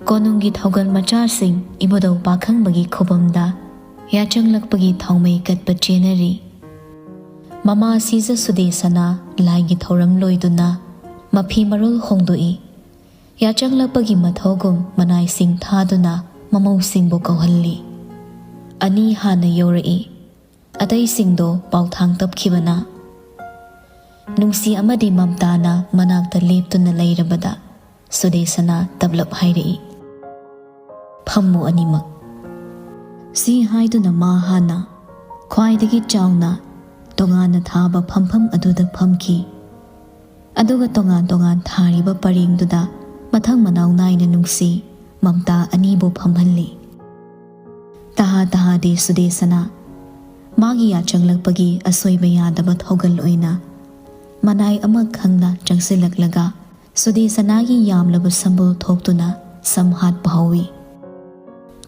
ꯀꯣꯅꯨꯡꯒꯤ ꯊꯧꯒꯜ ꯃꯆꯥꯁꯤꯡ ꯏꯕꯨꯙꯧ ꯄꯥꯈꯪꯕꯒꯤ ꯈꯨꯕꯝꯗ ꯌꯥꯆꯪꯂꯛꯄꯒꯤ ꯊꯥꯎꯃꯩ ꯀꯠꯄ ꯆꯦꯟꯅꯔꯤ꯫ ꯃꯃꯥ ꯁꯤꯖ ꯁꯨꯗꯦꯁꯅꯥ ꯂꯥꯏꯒꯤ ꯊꯧꯔꯝ ꯂꯣꯏꯗꯨꯅ ꯃꯐꯤ ꯃꯔꯣꯜ ꯍꯣꯡꯗꯣꯛꯏ꯫ ꯌꯥꯆꯪꯂꯛꯄꯒꯤ ꯃꯊꯧꯒꯨꯝ ꯃꯅꯥꯏꯁꯤꯡ ꯊꯥꯗꯨꯅ ꯃꯃꯧꯁꯤꯡꯕꯨ ꯀꯧꯍꯜꯂꯤ꯫ ꯑꯅꯤ ꯍꯥꯟꯅ ꯌꯧꯔꯛꯏ꯫ ꯑꯇꯩꯁꯤꯡꯗꯣ ꯄꯥꯎꯊꯥꯡ ꯇꯞꯈꯤꯕꯅ꯫ ꯅꯨꯡꯁꯤ ꯑꯃꯗꯤ ꯃꯝꯇꯥꯅ ꯃꯅꯥꯛꯇ ꯂꯦꯞꯇꯨꯅ ꯂꯩꯔꯕꯗ ꯁꯨꯗꯦꯁꯅꯥ ꯇꯞꯂꯞ ꯍꯥꯏꯔꯛꯏ, "ꯐꯝꯃꯨ ꯑꯅꯤꯃꯛ꯫" ꯁꯤ ꯍꯥꯏꯗꯨꯅ ꯃꯥ ꯍꯥꯟꯅ ꯈ꯭ꯋꯥꯏꯗꯒꯤ ꯆꯥꯎꯅ ꯇꯣꯉꯥꯟꯅ ꯊꯥꯕ ꯐꯝꯐꯝ ꯑꯗꯨꯗ ꯐꯝꯈꯤ꯫ ꯑꯗꯨꯒ ꯇꯣꯉꯥꯟ ꯇꯣꯉꯥꯟ ꯊꯥꯔꯤꯕ ꯄꯔꯦꯡꯗꯨꯗ ꯃꯊꯪ ꯃꯅꯥꯎ ꯅꯥꯏꯅ ꯅꯨꯡꯁꯤ ꯃꯝꯇꯥ ꯑꯅꯤꯕꯨ ꯐꯝꯍꯜꯂꯤ꯫ ꯇꯍꯥ ꯇꯍꯥꯗꯤ ꯁꯨꯗꯦꯁꯅꯥ ꯃꯥꯒꯤ ꯌꯥꯆꯪꯂꯛꯄꯒꯤ ꯑꯁꯣꯏꯕ ꯌꯥꯗꯕ ꯊꯧꯒꯜ ꯑꯣꯏꯅ ꯃꯅꯥꯏ ꯑꯃ ꯈꯪꯅ ꯆꯪꯁꯤꯜꯂꯛꯂꯒ ꯁꯨꯗꯦꯁꯅꯥꯒꯤ ꯌꯥꯝꯂꯕ ꯁꯝꯕꯨꯜ ꯊꯣꯛꯇꯨꯅ ꯁꯝ ꯍꯥꯠꯄ ꯍꯧꯏ꯫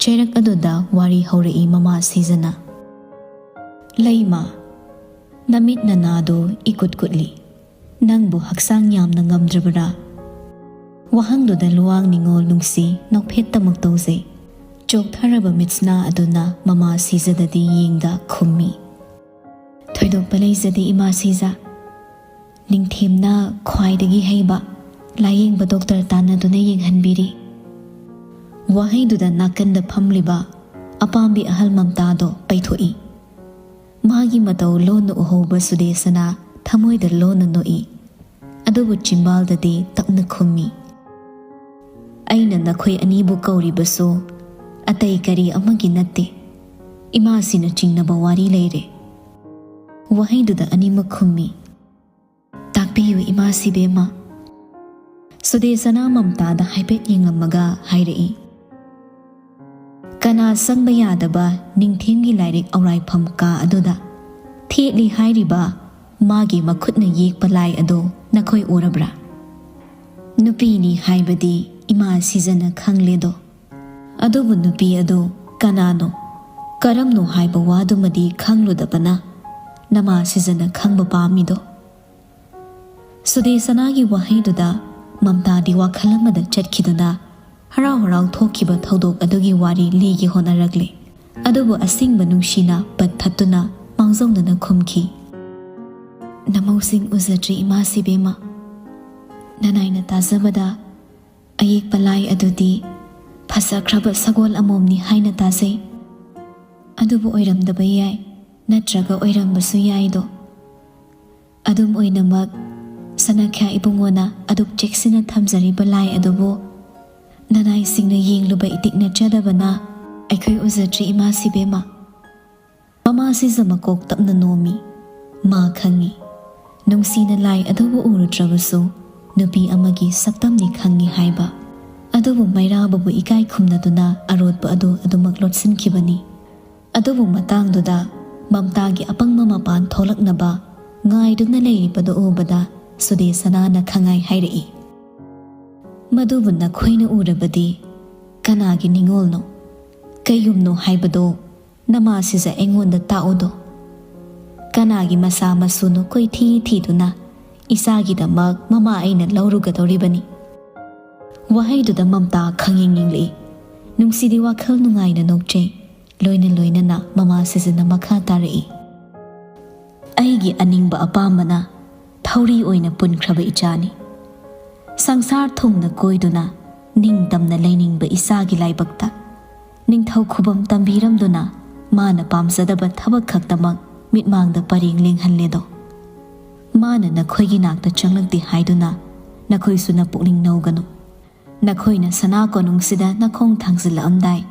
ꯆꯩꯔꯛ ꯑꯗꯨꯗ ꯋꯥꯔꯤ ꯍꯧꯔꯛꯏ ꯃꯃꯥ ꯁꯤꯖꯅ꯫ "ꯂꯩꯃ, ꯅꯃꯤꯠ ꯅꯅꯥꯗꯨ ꯏꯀꯨꯠ ꯀꯨꯠꯂꯤ꯫ ꯅꯪꯕꯨ ꯍꯛꯆꯥꯡ ꯌꯥꯝꯅ ꯉꯝꯗ꯭ꯔꯕꯔꯥ?" ꯋꯥꯍꯪꯗꯨꯗ ꯂꯨꯋꯥꯡ ꯅꯤꯉꯣꯜ ꯅꯨꯡꯁꯤ ꯅꯣꯛꯐꯦꯠꯇꯃꯛ ꯇꯧꯖꯩ꯫ ꯆꯣꯛꯊꯔꯕ ꯃꯤꯠꯁꯅꯥ ꯑꯗꯨꯅ ꯃꯃꯥ ꯁꯤꯖꯗꯗꯤ ꯌꯦꯡꯗ ꯈꯨꯝꯃꯤ, "ꯊꯣꯏꯗꯣꯛꯄ ꯂꯩꯖꯗꯦ ꯏꯃꯥ ꯁꯤꯖ꯫ ꯅꯤꯡꯊꯦꯝꯅ ꯈ꯭ꯋꯥꯏꯗꯒꯤ ꯍꯩꯕ ꯂꯥꯌꯦꯡꯕ ꯗꯣꯛꯇꯔ ꯇꯥꯟꯅꯗꯨꯅ ꯌꯦꯡꯍꯟꯕꯤꯔꯤ꯫" ꯋꯥꯍꯩꯗꯨꯗ ꯅꯥꯀꯟꯗ ꯐꯝꯂꯤꯕ ꯑꯄꯥꯝꯕꯤ ꯑꯍꯜ ꯃꯝꯇꯥꯗꯣ ꯄꯩꯊꯣꯛꯏ꯫ ꯃꯥꯒꯤ ꯃꯇꯧ ꯂꯣꯟꯅ ꯎꯍꯧꯕ ꯁꯨꯗꯦꯁꯅꯥ ꯊꯃꯣꯏꯗ ꯂꯣꯟꯅ ꯅꯣꯛꯏ꯫ ꯑꯗꯨꯕꯨ ꯆꯤꯝꯕꯥꯜꯗꯗꯤ ꯇꯞꯅ ꯈꯨꯝꯃꯤ, "ꯑꯩꯅ ꯅꯈꯣꯏ ꯑꯅꯤꯕꯨ ꯀꯧꯔꯤꯕꯁꯨ ꯑꯇꯩ ꯀꯔꯤ ꯑꯃꯒꯤ ꯅꯠꯇꯦ꯫ ꯏꯃꯥꯁꯤꯅ ꯆꯤꯡꯅꯕ ꯋꯥꯔꯤ ꯂꯩꯔꯦ꯫" ꯋꯥꯍꯩꯗꯨꯗ ꯑꯅꯤꯃꯛ ꯈꯨꯝꯃꯤ, "ꯇꯥꯛꯄꯤꯌꯨ ꯏꯃꯥ ꯁꯤꯕꯦꯝꯃ꯫" ꯁꯨꯗꯦꯁꯅꯥ ꯃꯝꯇꯥꯗ ꯍꯥꯏꯐꯦꯠ ꯌꯦꯡꯂꯝꯃꯒ ꯍꯥꯏꯔꯛꯏ, "ꯀꯅꯥ ꯆꯪꯕ ꯌꯥꯗꯕ ꯅꯤꯡꯊꯦꯝꯒꯤ ꯂꯥꯏꯔꯤꯛ ꯑꯧꯔꯥꯏꯐꯝ ꯀꯥ ꯑꯗꯨꯗ ꯊꯦꯠꯂꯤ ꯍꯥꯏꯔꯤꯕ ꯃꯥꯒꯤ ꯃꯈꯨꯠꯅ ꯌꯦꯛꯄ ꯂꯥꯏ ꯑꯗꯨ ꯅꯈꯣꯏ ꯎꯔꯕ꯭ꯔꯥ?" ꯅꯨꯄꯤꯅꯤ ꯍꯥꯏꯕꯗꯤ ꯏꯃꯥ ꯁꯤꯖꯅ ꯈꯪꯂꯦꯗꯣ꯫ ꯑꯗꯨꯕꯨ ꯅꯨꯄꯤ ꯑꯗꯨ ꯀꯅꯥꯅꯣ, ꯀꯔꯝꯅꯣ ꯍꯥꯏꯕ ꯋꯥꯗꯨꯃꯗꯤ ꯈꯪꯂꯨꯗꯕꯅ ꯅꯃꯥ ꯁꯤꯖꯅ ꯈꯪꯕ ꯄꯥꯝꯃꯤꯗꯣ꯫ ꯁꯨꯗꯦꯁꯅꯥꯒꯤ ꯋꯥꯍꯩꯗꯨꯗ ꯃꯝꯇꯥꯗꯤ ꯋꯥꯈꯜ ꯑꯃꯗ ꯆꯠꯈꯤꯗꯨꯅ ꯍꯔꯥꯎ ꯍꯔꯥꯎ ꯊꯣꯛꯈꯤꯕ ꯊꯧꯗꯣꯛ ꯑꯗꯨꯒꯤ ꯋꯥꯔꯤ ꯂꯤꯒꯦ ꯍꯣꯠꯅꯔꯛꯂꯦ꯫ ꯑꯗꯨꯕꯨ ꯑꯁꯤꯡꯕ ꯅꯨꯡꯁꯤꯅ ꯄꯠ ꯊꯠꯇꯨꯅ ꯃꯥꯡꯖꯧꯅꯅ ꯈꯨꯝꯈꯤ, "ꯅꯃꯧꯁꯤꯡ ꯎꯖꯗ꯭ꯔꯤ ꯏꯃꯥ ꯁꯤꯕꯦꯝꯃ꯫ ꯅꯅꯥꯏꯅ ꯇꯥꯖꯕꯗ ꯑꯌꯦꯛꯄ ꯂꯥꯏ ꯑꯗꯨꯗꯤ ꯐꯖꯈ꯭ꯔꯕ ꯁꯒꯣꯜ ꯑꯃꯣꯝꯅꯤ ꯍꯥꯏꯅ ꯇꯥꯖꯩ꯫ ꯑꯗꯨꯕꯨ ꯑꯣꯏꯔꯝꯗꯕ ꯌꯥꯏ, ꯅꯠꯇ꯭ꯔꯒ ꯑꯣꯏꯔꯝꯕꯁꯨ ꯌꯥꯏꯗꯣ꯫ ꯑꯗꯨꯝ ꯑꯣꯏꯅꯃꯛ, ꯁꯅꯥꯈ꯭ꯌꯥ ꯏꯕꯨꯡꯉꯣꯅ ꯑꯗꯨꯛ ꯆꯦꯛꯁꯤꯟꯅ ꯊꯝꯖꯔꯤꯕ ꯂꯥꯏ ꯑꯗꯨꯕꯨ ꯅꯅꯥꯏꯁꯤꯡꯅ ꯌꯦꯡꯂꯨꯕ ꯏꯇꯤꯛ ꯅꯠꯆꯗꯕꯅ ꯑꯩꯈꯣꯏ ꯎꯖꯗ꯭ꯔꯤ ꯏꯃꯥ ꯁꯤꯕꯦꯝꯃ꯫" ꯃꯃꯥ ꯁꯤꯖ ꯃꯀꯣꯛ ꯇꯞꯅ ꯅꯣꯝꯃꯤ꯫ ꯃꯥ ꯈꯪꯏ, ꯅꯨꯡꯁꯤꯅ ꯂꯥꯏ ꯑꯗꯨꯕꯨ ꯎꯔꯨꯗ꯭ꯔꯕꯁꯨ ꯅꯨꯄꯤ ꯑꯃꯒꯤ ꯁꯛꯇꯝꯅꯤ ꯈꯪꯏ ꯍꯥꯏꯕ꯫ ꯑꯗꯨꯕꯨ ꯃꯩꯔꯥꯕꯕꯨ ꯏꯀꯥꯏ ꯈꯨꯝꯅꯗꯨꯅ ꯑꯔꯣꯠꯄ ꯑꯗꯨ ꯑꯗꯨꯃꯛ ꯂꯣꯠꯁꯤꯟꯈꯤꯕꯅꯤ꯫ ꯑꯗꯨꯕꯨ ꯃꯇꯥꯡꯗꯨꯗ ꯃꯝꯇꯥꯒꯤ ꯑꯄꯪꯕ ꯃꯄꯥꯟ ꯊꯣꯛꯂꯛꯅꯕ ꯉꯥꯏꯗꯨꯅ ꯂꯩꯔꯤꯕꯗꯨ ꯎꯕꯗ ꯁꯨꯗꯦꯁꯅꯥꯅ ꯈꯪꯉꯥꯏ ꯍꯥꯏꯔꯛꯏ, "ꯃꯗꯨꯕꯨ ꯅꯈꯣꯏꯅ ꯎꯔꯕꯗꯤ ꯀꯅꯥꯒꯤ ꯅꯤꯡꯉꯣꯜꯅꯣ, ꯀꯩꯌꯨꯝꯅꯣ ꯍꯥꯏꯕꯗꯣ ꯅꯃꯥꯁꯤꯁꯨ ꯑꯩꯉꯣꯟꯗ ꯇꯥꯛꯎꯗꯣ꯫ ꯀꯅꯥꯒꯤ ꯃꯆꯥ ꯃꯁꯨꯅꯣ ꯀꯣꯏꯊꯤ ꯊꯤꯗꯨꯅ ꯏꯆꯥꯒꯤꯗꯃꯛ ꯃꯃꯥ ꯑꯩꯅ ꯂꯧꯔꯨꯒꯗꯧꯔꯤꯕꯅꯤ?" ꯋꯥꯍꯩꯗꯨꯗ ꯃꯝꯇꯥ ꯈꯪꯌꯦꯡ ꯌꯦꯡꯂꯛꯏ꯫ ꯅꯨꯡꯁꯤꯗꯤ ꯋꯥꯈꯜ ꯅꯨꯡꯉꯥꯏꯅ ꯅꯣꯛꯆꯩ꯫ ꯂꯣꯏꯅ ꯂꯣꯏꯅꯅ ꯃꯃꯥ ꯁꯤꯖꯅ ꯃꯈꯥ ꯇꯥꯔꯛꯏ, "ꯑꯩꯒꯤ ꯑꯅꯤꯡꯕ ꯑꯄꯥꯝꯕꯅ ꯊꯧꯔꯤ ꯑꯣꯏꯅ ꯄꯨꯟꯈ꯭ꯔꯕ ꯏꯆꯥꯅꯤ꯫ ꯁꯪꯁꯥꯔ ꯊꯨꯡꯅ ꯀꯣꯏꯗꯨꯅ ꯅꯤꯡꯇꯝꯅ ꯂꯩꯅꯤꯡꯕ ꯏꯆꯥꯒꯤ ꯂꯥꯏꯕꯛꯇ ꯅꯤꯡꯊꯧ ꯈꯨꯕꯝ ꯇꯝꯕꯤꯔꯝꯗꯨꯅ ꯃꯥꯅ ꯄꯥꯝꯖꯗꯕ ꯊꯕꯛ ꯈꯛꯇꯃꯛ ꯃꯤꯠꯃꯥꯡꯗ ꯄꯔꯦꯡ ꯂꯦꯡꯍꯜꯂꯦꯗꯣ꯫ ꯃꯥꯅ ꯅꯈꯣꯏꯒꯤ ꯅꯥꯛꯇ ꯆꯪꯂꯛꯇꯦ ꯍꯥꯏꯗꯨꯅ ꯅꯈꯣꯏꯁꯨ ꯅꯄꯨꯛꯅꯤꯡ ꯅꯧꯒꯅꯨ꯫ ꯅꯈꯣꯏꯅ ꯁꯅꯥ ꯀꯣꯅꯨꯡꯁꯤꯗ ꯅꯈꯣꯡ ꯊꯥꯡꯖꯤꯜꯂꯛꯑꯝꯗꯥꯏ,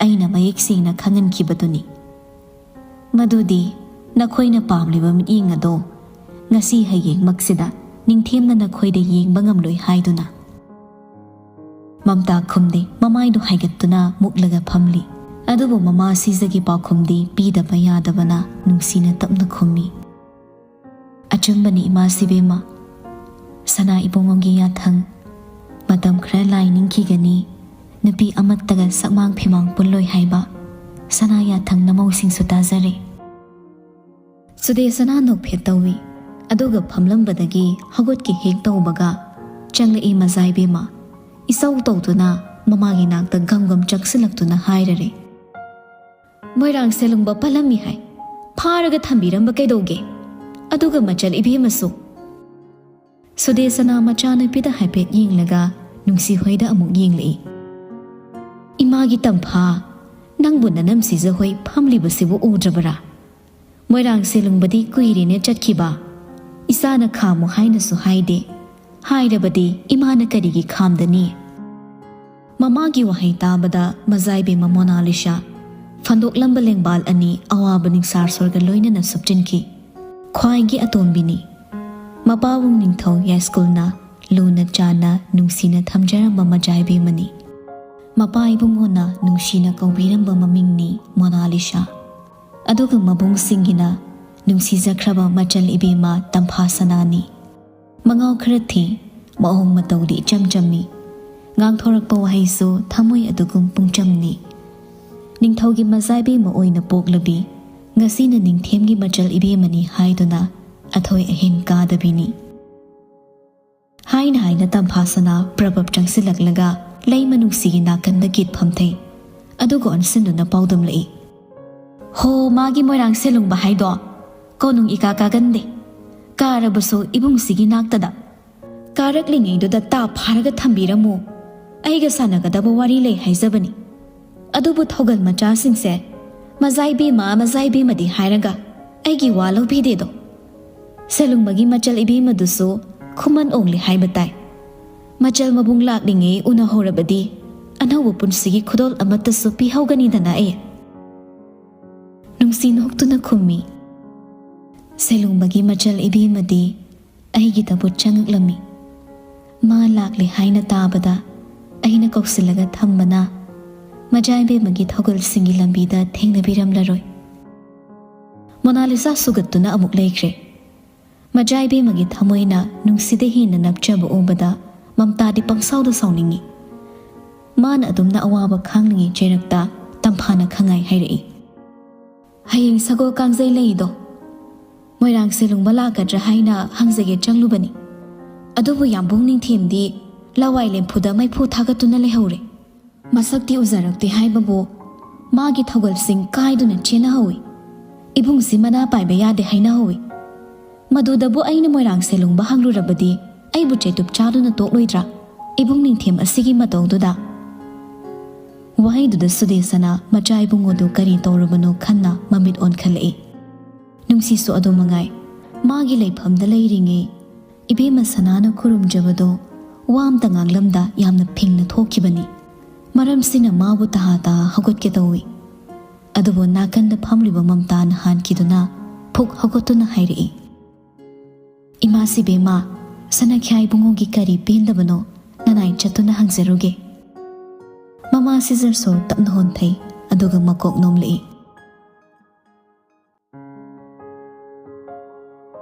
ꯑꯩꯅ ꯃꯌꯦꯛ ꯁꯦꯡꯅ ꯈꯪꯍꯟꯈꯤꯕꯗꯨꯅꯤ꯫ ꯃꯗꯨꯗꯤ ꯅꯈꯣꯏꯅ ꯄꯥꯝꯂꯤꯕ ꯃꯤꯠꯌꯦꯡ ꯑꯗꯣ ꯉꯁꯤ ꯍꯌꯦꯡꯃꯛꯁꯤꯗ ꯅꯤꯡꯊꯦꯝꯅ ꯅꯈꯣꯏꯗ ꯌꯦꯡꯕ ꯉꯝꯂꯣꯏ ꯍꯥꯏꯗꯨꯅ꯫ ꯃꯝꯇꯥ ꯈꯨꯝꯗꯦ, ꯃꯃꯥꯏꯗꯨ ꯍꯥꯏꯒꯠꯇꯨꯅ ꯃꯨꯛꯂꯒ ꯐꯝꯂꯤ꯫ ꯑꯗꯨꯕꯨ ꯃꯃꯥ ꯁꯤꯖꯒꯤ ꯄꯥꯎꯈꯨꯝꯗꯤ ꯄꯤꯗꯕ ꯌꯥꯗꯕꯅ ꯅꯨꯡꯁꯤꯅ ꯇꯞꯅ ꯈꯨꯝꯃꯤ꯫ "ꯑꯆꯨꯝꯕꯅꯤ ꯏꯃꯥ ꯁꯤꯕꯦꯝꯃ, ꯁꯅꯥ ꯏꯕꯨꯡꯉꯣꯒꯤ ꯌꯥꯊꯪ꯫ ꯃꯇꯝ ꯈꯔ ꯂꯥꯏ ꯅꯤꯡꯈꯤꯒꯅꯤ, ꯅꯨꯄꯤ ꯑꯃꯠꯇꯒ ꯁꯛꯃꯥꯡ ꯐꯤꯃꯥꯡ ꯄꯨꯜꯂꯣꯏ ꯍꯥꯏꯕ ꯁꯅꯥ ꯌꯥꯊꯪ ꯅꯃꯧꯁꯤꯡꯁꯨ ꯇꯥꯖꯔꯦ"꯫ ꯁꯨꯗꯦꯁꯅꯥ ꯅꯣꯛꯐꯦꯠ ꯇꯧꯏ꯫ ꯑꯗꯨꯒ ꯐꯝꯂꯝꯕꯗꯒꯤ ꯍꯧꯒꯠꯀꯦ ꯍꯦꯛ ꯇꯧꯕꯒ ꯆꯪꯂꯛꯏ ꯃꯖꯥꯏꯕꯦꯝꯃ꯫ ꯏꯁꯧ ꯇꯧꯗꯨꯅ ꯃꯃꯥꯒꯤ ꯅꯥꯛꯇ ꯒꯝ ꯒꯝ ꯆꯪꯁꯤꯜꯂꯛꯇꯨꯅ ꯍꯥꯏꯔꯔꯦ, "ꯃꯣꯏꯔꯥꯡ ꯁꯦꯂꯨꯡꯕ ꯄꯜꯂꯝꯃꯤ ꯍꯥꯏ꯫ ꯐꯥꯔꯒ ꯊꯝꯕꯤꯔꯝꯕ ꯀꯩꯗꯧꯒꯦ? ꯑꯗꯨꯒ ꯃꯆꯜ ꯏꯕꯦꯝꯃꯁꯨ"꯫ ꯁꯨꯗꯦꯁꯅꯥ ꯃꯆꯥꯅꯨꯄꯤꯗ ꯍꯥꯏꯐꯦꯠ ꯌꯦꯡꯂꯒ ꯅꯨꯡꯁꯤ ꯍꯣꯏꯗ ꯑꯃꯨꯛ ꯌꯦꯡꯂꯛꯏ꯫ "ꯏꯃꯥꯒꯤ ꯇꯝꯐꯥ, ꯅꯪꯕꯨ ꯅꯅꯝꯁꯤꯖ ꯍꯣꯏ ꯐꯝꯂꯤꯕꯁꯤꯕꯨ ꯎꯗ꯭ꯔꯕꯔꯥ? ꯃꯣꯏꯔꯥꯡ ꯁꯦꯂꯨꯡꯕꯗꯤ ꯀꯨꯏꯔꯦꯅꯦ ꯆꯠꯈꯤꯕ꯫ ꯏꯆꯥꯅ ꯈꯥꯝꯃꯨ ꯍꯥꯏꯅꯁꯨ ꯍꯥꯏꯗꯦ꯫ ꯍꯥꯏꯔꯕꯗꯤ ꯏꯃꯥꯅ ꯀꯔꯤꯒꯤ ꯈꯥꯝꯗꯅꯤ?" ꯃꯃꯥꯒꯤ ꯋꯥꯍꯩ ꯇꯥꯕꯗ ꯃꯖꯥꯏꯕꯦꯝꯃ ꯃꯣꯅꯥꯂꯤꯁꯥ, ꯐꯟꯗꯣꯛꯂꯝꯕ ꯂꯦꯡꯕꯥꯜ ꯑꯅꯤ ꯑꯋꯥꯕ ꯅꯤꯡꯁꯥꯔ ꯁꯣꯔꯒ ꯂꯣꯏꯅꯅ ꯁꯨꯞꯆꯤꯟꯈꯤ꯫ ꯈ꯭ꯋꯥꯏꯒꯤ ꯑꯇꯣꯝꯕꯤꯅꯤ꯫ ꯃꯄꯥꯕꯨꯡ ꯅꯤꯡꯊꯧ ꯌꯥꯏꯁ꯭ꯀꯨꯜꯅ ꯂꯨꯅ ꯆꯥꯟꯅ ꯅꯨꯡꯁꯤꯅ ꯊꯝꯖꯔꯝꯕ ꯃꯖꯥꯏꯕꯦꯝꯃꯅꯤ꯫ ꯃꯄꯥ ꯏꯕꯨꯡꯉꯣꯅ ꯅꯨꯡꯁꯤꯅ ꯀꯧꯕꯤꯔꯝꯕ ꯃꯃꯤꯡꯅꯤ ꯃꯣꯅꯥꯂꯤꯁꯥ꯫ ꯑꯗꯨꯒ ꯃꯕꯨꯡꯁꯤꯡꯒꯤꯅ ꯅꯨꯡꯁꯤꯖꯈ꯭ꯔꯕ ꯃꯆꯜ ꯏꯕꯦꯝꯃ ꯇꯝꯐꯥ ꯁꯅꯥꯅꯤ꯫ ꯃꯉꯥꯎ ꯈꯔ ꯊꯤ, ꯃꯑꯣꯡ ꯃꯇꯧꯗꯤ ꯏꯆꯝ ꯆꯝꯃꯤ꯫ ꯉꯥꯡꯊꯣꯔꯛꯄ ꯋꯥꯍꯩꯁꯨ ꯊꯃꯣꯏ ꯑꯗꯨꯒꯨꯝ ꯄꯨꯡꯆꯝꯅꯤ꯫ ꯅꯤꯡꯊꯧꯒꯤ ꯃꯖꯥꯏꯕꯦꯝꯃ ꯑꯣꯏꯅ ꯄꯣꯛꯂꯕꯤ, ꯉꯁꯤꯅ ꯅꯤꯡꯊꯦꯝꯒꯤ ꯃꯆꯜ ꯏꯕꯦꯝꯃꯅꯤ ꯍꯥꯏꯗꯨꯅ ꯑꯊꯣꯏ ꯑꯍꯦꯟ ꯀꯥꯗꯕꯤꯅꯤ꯫ ꯍꯥꯏꯅ ꯍꯥꯏꯅ ꯇꯝꯐꯥ ꯁꯅꯥ ꯄ꯭ꯔꯕꯞ ꯆꯪꯁꯤꯜꯂꯛꯂꯒ ꯂꯩꯃ ꯅꯨꯡꯁꯤꯒꯤ ꯅꯥꯀꯟꯗ ꯀꯤꯠ ꯐꯝꯊꯩ꯫ ꯑꯗꯨꯒ ꯑꯣꯟꯁꯤꯟꯗꯨꯅ ꯄꯥꯎꯗꯝꯂꯛꯏ, "ꯍꯣ, ꯃꯥꯒꯤ ꯃꯣꯏꯔꯥꯡ ꯁꯦꯂꯨꯡꯕ ꯍꯥꯏꯗꯣ ꯀꯣꯅꯨꯡ ꯏꯀꯥ ꯀꯥꯒꯟꯗꯦ꯫ ꯀꯥꯔꯕꯁꯨ ꯏꯕꯨꯡꯁꯤꯒꯤ ꯅꯥꯛꯇꯗ꯫ ꯀꯥꯔꯛꯂꯤꯉꯩꯗꯨꯗ ꯇꯥ ꯐꯥꯔꯒ ꯊꯝꯕꯤꯔꯝꯃꯨ꯫ ꯑꯩꯒ ꯁꯥꯟꯅꯒꯗꯕ ꯋꯥꯔꯤ ꯂꯩ ꯍꯥꯏꯖꯕꯅꯤ꯫ ꯑꯗꯨꯕꯨ ꯊꯧꯒꯜ ꯃꯆꯥꯁꯤꯡꯁꯦ ꯃꯖꯥꯏꯕꯦꯝꯃ, ꯃꯖꯥꯏꯕꯦꯝꯃꯗꯤ ꯍꯥꯏꯔꯒ ꯑꯩꯒꯤ ꯋꯥ ꯂꯧꯕꯤꯗꯦꯗꯣ꯫ ꯁꯦꯂꯨꯡꯕꯒꯤ ꯃꯆꯜ ꯏꯕꯦꯝꯃꯗꯨꯁꯨ ꯈꯨꯃꯟ ꯑꯣꯡꯂꯤ ꯍꯥꯏꯕ ꯇꯥꯏ꯫ ꯃꯆꯜ ꯃꯕꯨꯡ ꯂꯥꯛꯂꯤꯉꯩ ꯎꯅꯍꯧꯔꯕꯗꯤ ꯑꯅꯧꯕ ꯄꯨꯟꯁꯤꯒꯤ ꯈꯨꯗꯣꯜ ꯑꯃꯠꯇꯁꯨ ꯄꯤꯍꯧꯒꯅꯤꯗꯅ ꯑꯩ"꯫ ꯅꯨꯡꯁꯤ ꯅꯣꯛꯇꯨꯅ ꯈꯨꯝꯃꯤ, "ꯁꯦꯂꯨꯡꯕꯒꯤ ꯃꯆꯜ ꯏꯕꯦꯝꯃꯗꯤ ꯑꯩꯒꯤꯗꯕꯨ ꯆꯪꯉꯛꯂꯝꯃꯤ꯫ ꯃꯥ ꯂꯥꯛꯂꯦ ꯍꯥꯏꯅ ꯇꯥꯕꯗ ꯑꯩꯅ ꯀꯧꯁꯤꯜꯂꯒ ꯊꯝꯕꯅ ꯃꯖꯥ ꯏꯕꯦꯝꯃꯒꯤ ꯊꯧꯒꯜꯁꯤꯡꯒꯤ ꯂꯝꯕꯤꯗ ꯊꯦꯡꯅꯕꯤꯔꯝꯂꯔꯣꯏ꯫ ꯃꯣꯅꯥꯂꯤꯁꯥ ꯁꯨꯒꯠꯇꯨꯅ ꯑꯃꯨꯛ ꯂꯩꯈ꯭ꯔꯦ꯫ ꯃꯖꯥ ꯏꯕꯦꯝꯃꯒꯤ ꯊꯃꯣꯏꯅ ꯅꯨꯡꯁꯤꯗ ꯍꯦꯟꯅ ꯅꯞꯆꯕ ꯎꯕꯗ ꯃꯝꯇꯥꯗꯤ ꯄꯪꯁꯥꯎꯗ ꯁꯥꯎꯅꯤꯡꯏ꯫ ꯃꯥꯅ ꯑꯗꯨꯝꯅ ꯑꯋꯥꯕ ꯈꯥꯡꯂꯤꯉꯩ ꯆꯩꯔꯛꯇ ꯇꯝꯐꯥꯅ ꯈꯪꯉꯥꯏ ꯍꯥꯏꯔꯛꯏ꯫ "ꯍꯌꯦꯡ ꯁꯒꯣꯜ ꯀꯥꯡꯖꯩ ꯂꯩꯗꯣ, ꯃꯣꯏꯔꯥꯡ ꯁꯦꯂꯨꯡꯕ ꯂꯥꯛꯀꯗ꯭ꯔꯥ ꯍꯥꯏꯅ ꯍꯪꯖꯒꯦ ꯆꯪꯂꯨꯕꯅꯤ꯫ ꯑꯗꯨꯕꯨ ꯌꯥꯝꯕꯨꯡ ꯅꯤꯡꯊꯦꯝꯗꯤ ꯂꯋꯥꯏ ꯂꯦꯝꯐꯨꯗ ꯃꯩꯐꯨ ꯊꯥꯒꯠꯇꯨꯅ ꯂꯩꯍꯧꯔꯦ꯫ ꯃꯁꯛꯇꯤ ꯎꯖꯔꯛꯇꯦ ꯍꯥꯏꯕꯕꯨ ꯃꯥꯒꯤ ꯊꯧꯒꯜꯁꯤꯡ ꯀꯥꯏꯗꯨꯅ ꯆꯦꯟꯅꯍꯧꯏ꯫ ꯏꯕꯨꯡꯁꯤ ꯃꯅꯥ ꯄꯥꯏꯕ ꯌꯥꯗꯦ ꯍꯥꯏꯅꯍꯧꯏ꯫ ꯃꯗꯨꯗꯕꯨ ꯑꯩꯅ ꯃꯣꯏꯔꯥꯡ ꯁꯦꯂꯨꯡꯕ ꯍꯪꯂꯨꯔꯕꯗꯤ ꯑꯩꯕꯨ ꯆꯩꯇꯨꯞ ꯆꯥꯗꯨꯅ ꯇꯣꯛꯂꯣꯏꯗ꯭ꯔꯥ? ꯏꯕꯨꯡ ꯅꯤꯡꯊꯦꯝ ꯑꯁꯤꯒꯤ ꯃꯇꯧꯗꯨꯗ?" ꯋꯥꯍꯩꯗꯨꯗ ꯁꯨꯗꯦꯁꯅ ꯃꯆꯥ ꯏꯕꯨꯡꯉꯣꯗꯨ ꯀꯔꯤ ꯇꯧꯔꯕꯅꯣ ꯈꯟꯅ ꯃꯃꯤꯠ ꯑꯣꯟꯈꯠꯂꯛꯏ꯫ ꯅꯨꯡꯁꯤꯁꯨ ꯑꯗꯨ ꯃꯉꯥꯏ꯫ ꯃꯥꯒꯤ ꯂꯩꯐꯝꯗ ꯂꯩꯔꯤꯉꯩ ꯏꯕꯦꯝꯃ ꯁꯅꯥꯅ ꯈꯨꯔꯨꯝꯖꯕꯗꯣ ꯋꯥ ꯑꯝꯇ ꯉꯥꯡꯂꯝꯗ ꯌꯥꯝꯅ ꯐꯤꯡꯅ ꯊꯣꯛꯈꯤꯕꯅꯤ꯫ ꯃꯔꯝꯁꯤꯅ ꯃꯥꯕꯨ ꯇꯍꯥ ꯇꯍꯥ ꯍꯧꯒꯠꯀꯦ ꯇꯧꯏ꯫ ꯑꯗꯨꯕꯨ ꯅꯥꯀꯟꯗ ꯐꯝꯂꯤꯕ ꯃꯝꯇꯥꯅ ꯍꯥꯟꯈꯤꯗꯨꯅ ꯐꯨꯛ ꯍꯧꯒꯠꯇꯨꯅ ꯍꯥꯏꯔꯛꯏ, "ꯏꯃꯥꯁꯤ ꯏꯕꯦꯝꯃ, ꯁꯅꯥꯈ꯭ꯌꯥ ꯏꯕꯨꯡꯉꯣꯒꯤ ꯀꯔꯤ ꯄꯦꯟꯗꯕꯅꯣ? ꯅꯅꯥꯏ ꯆꯠꯇꯨꯅ ꯍꯪꯖꯔꯨꯒꯦ꯫" ꯃꯃꯥ ꯁꯤꯖꯔꯁꯨ ꯇꯞꯅ ꯍꯣꯟꯊꯩ, ꯑꯗꯨꯒ ꯃꯀꯣꯛ ꯅꯣꯝꯂꯛꯏ꯫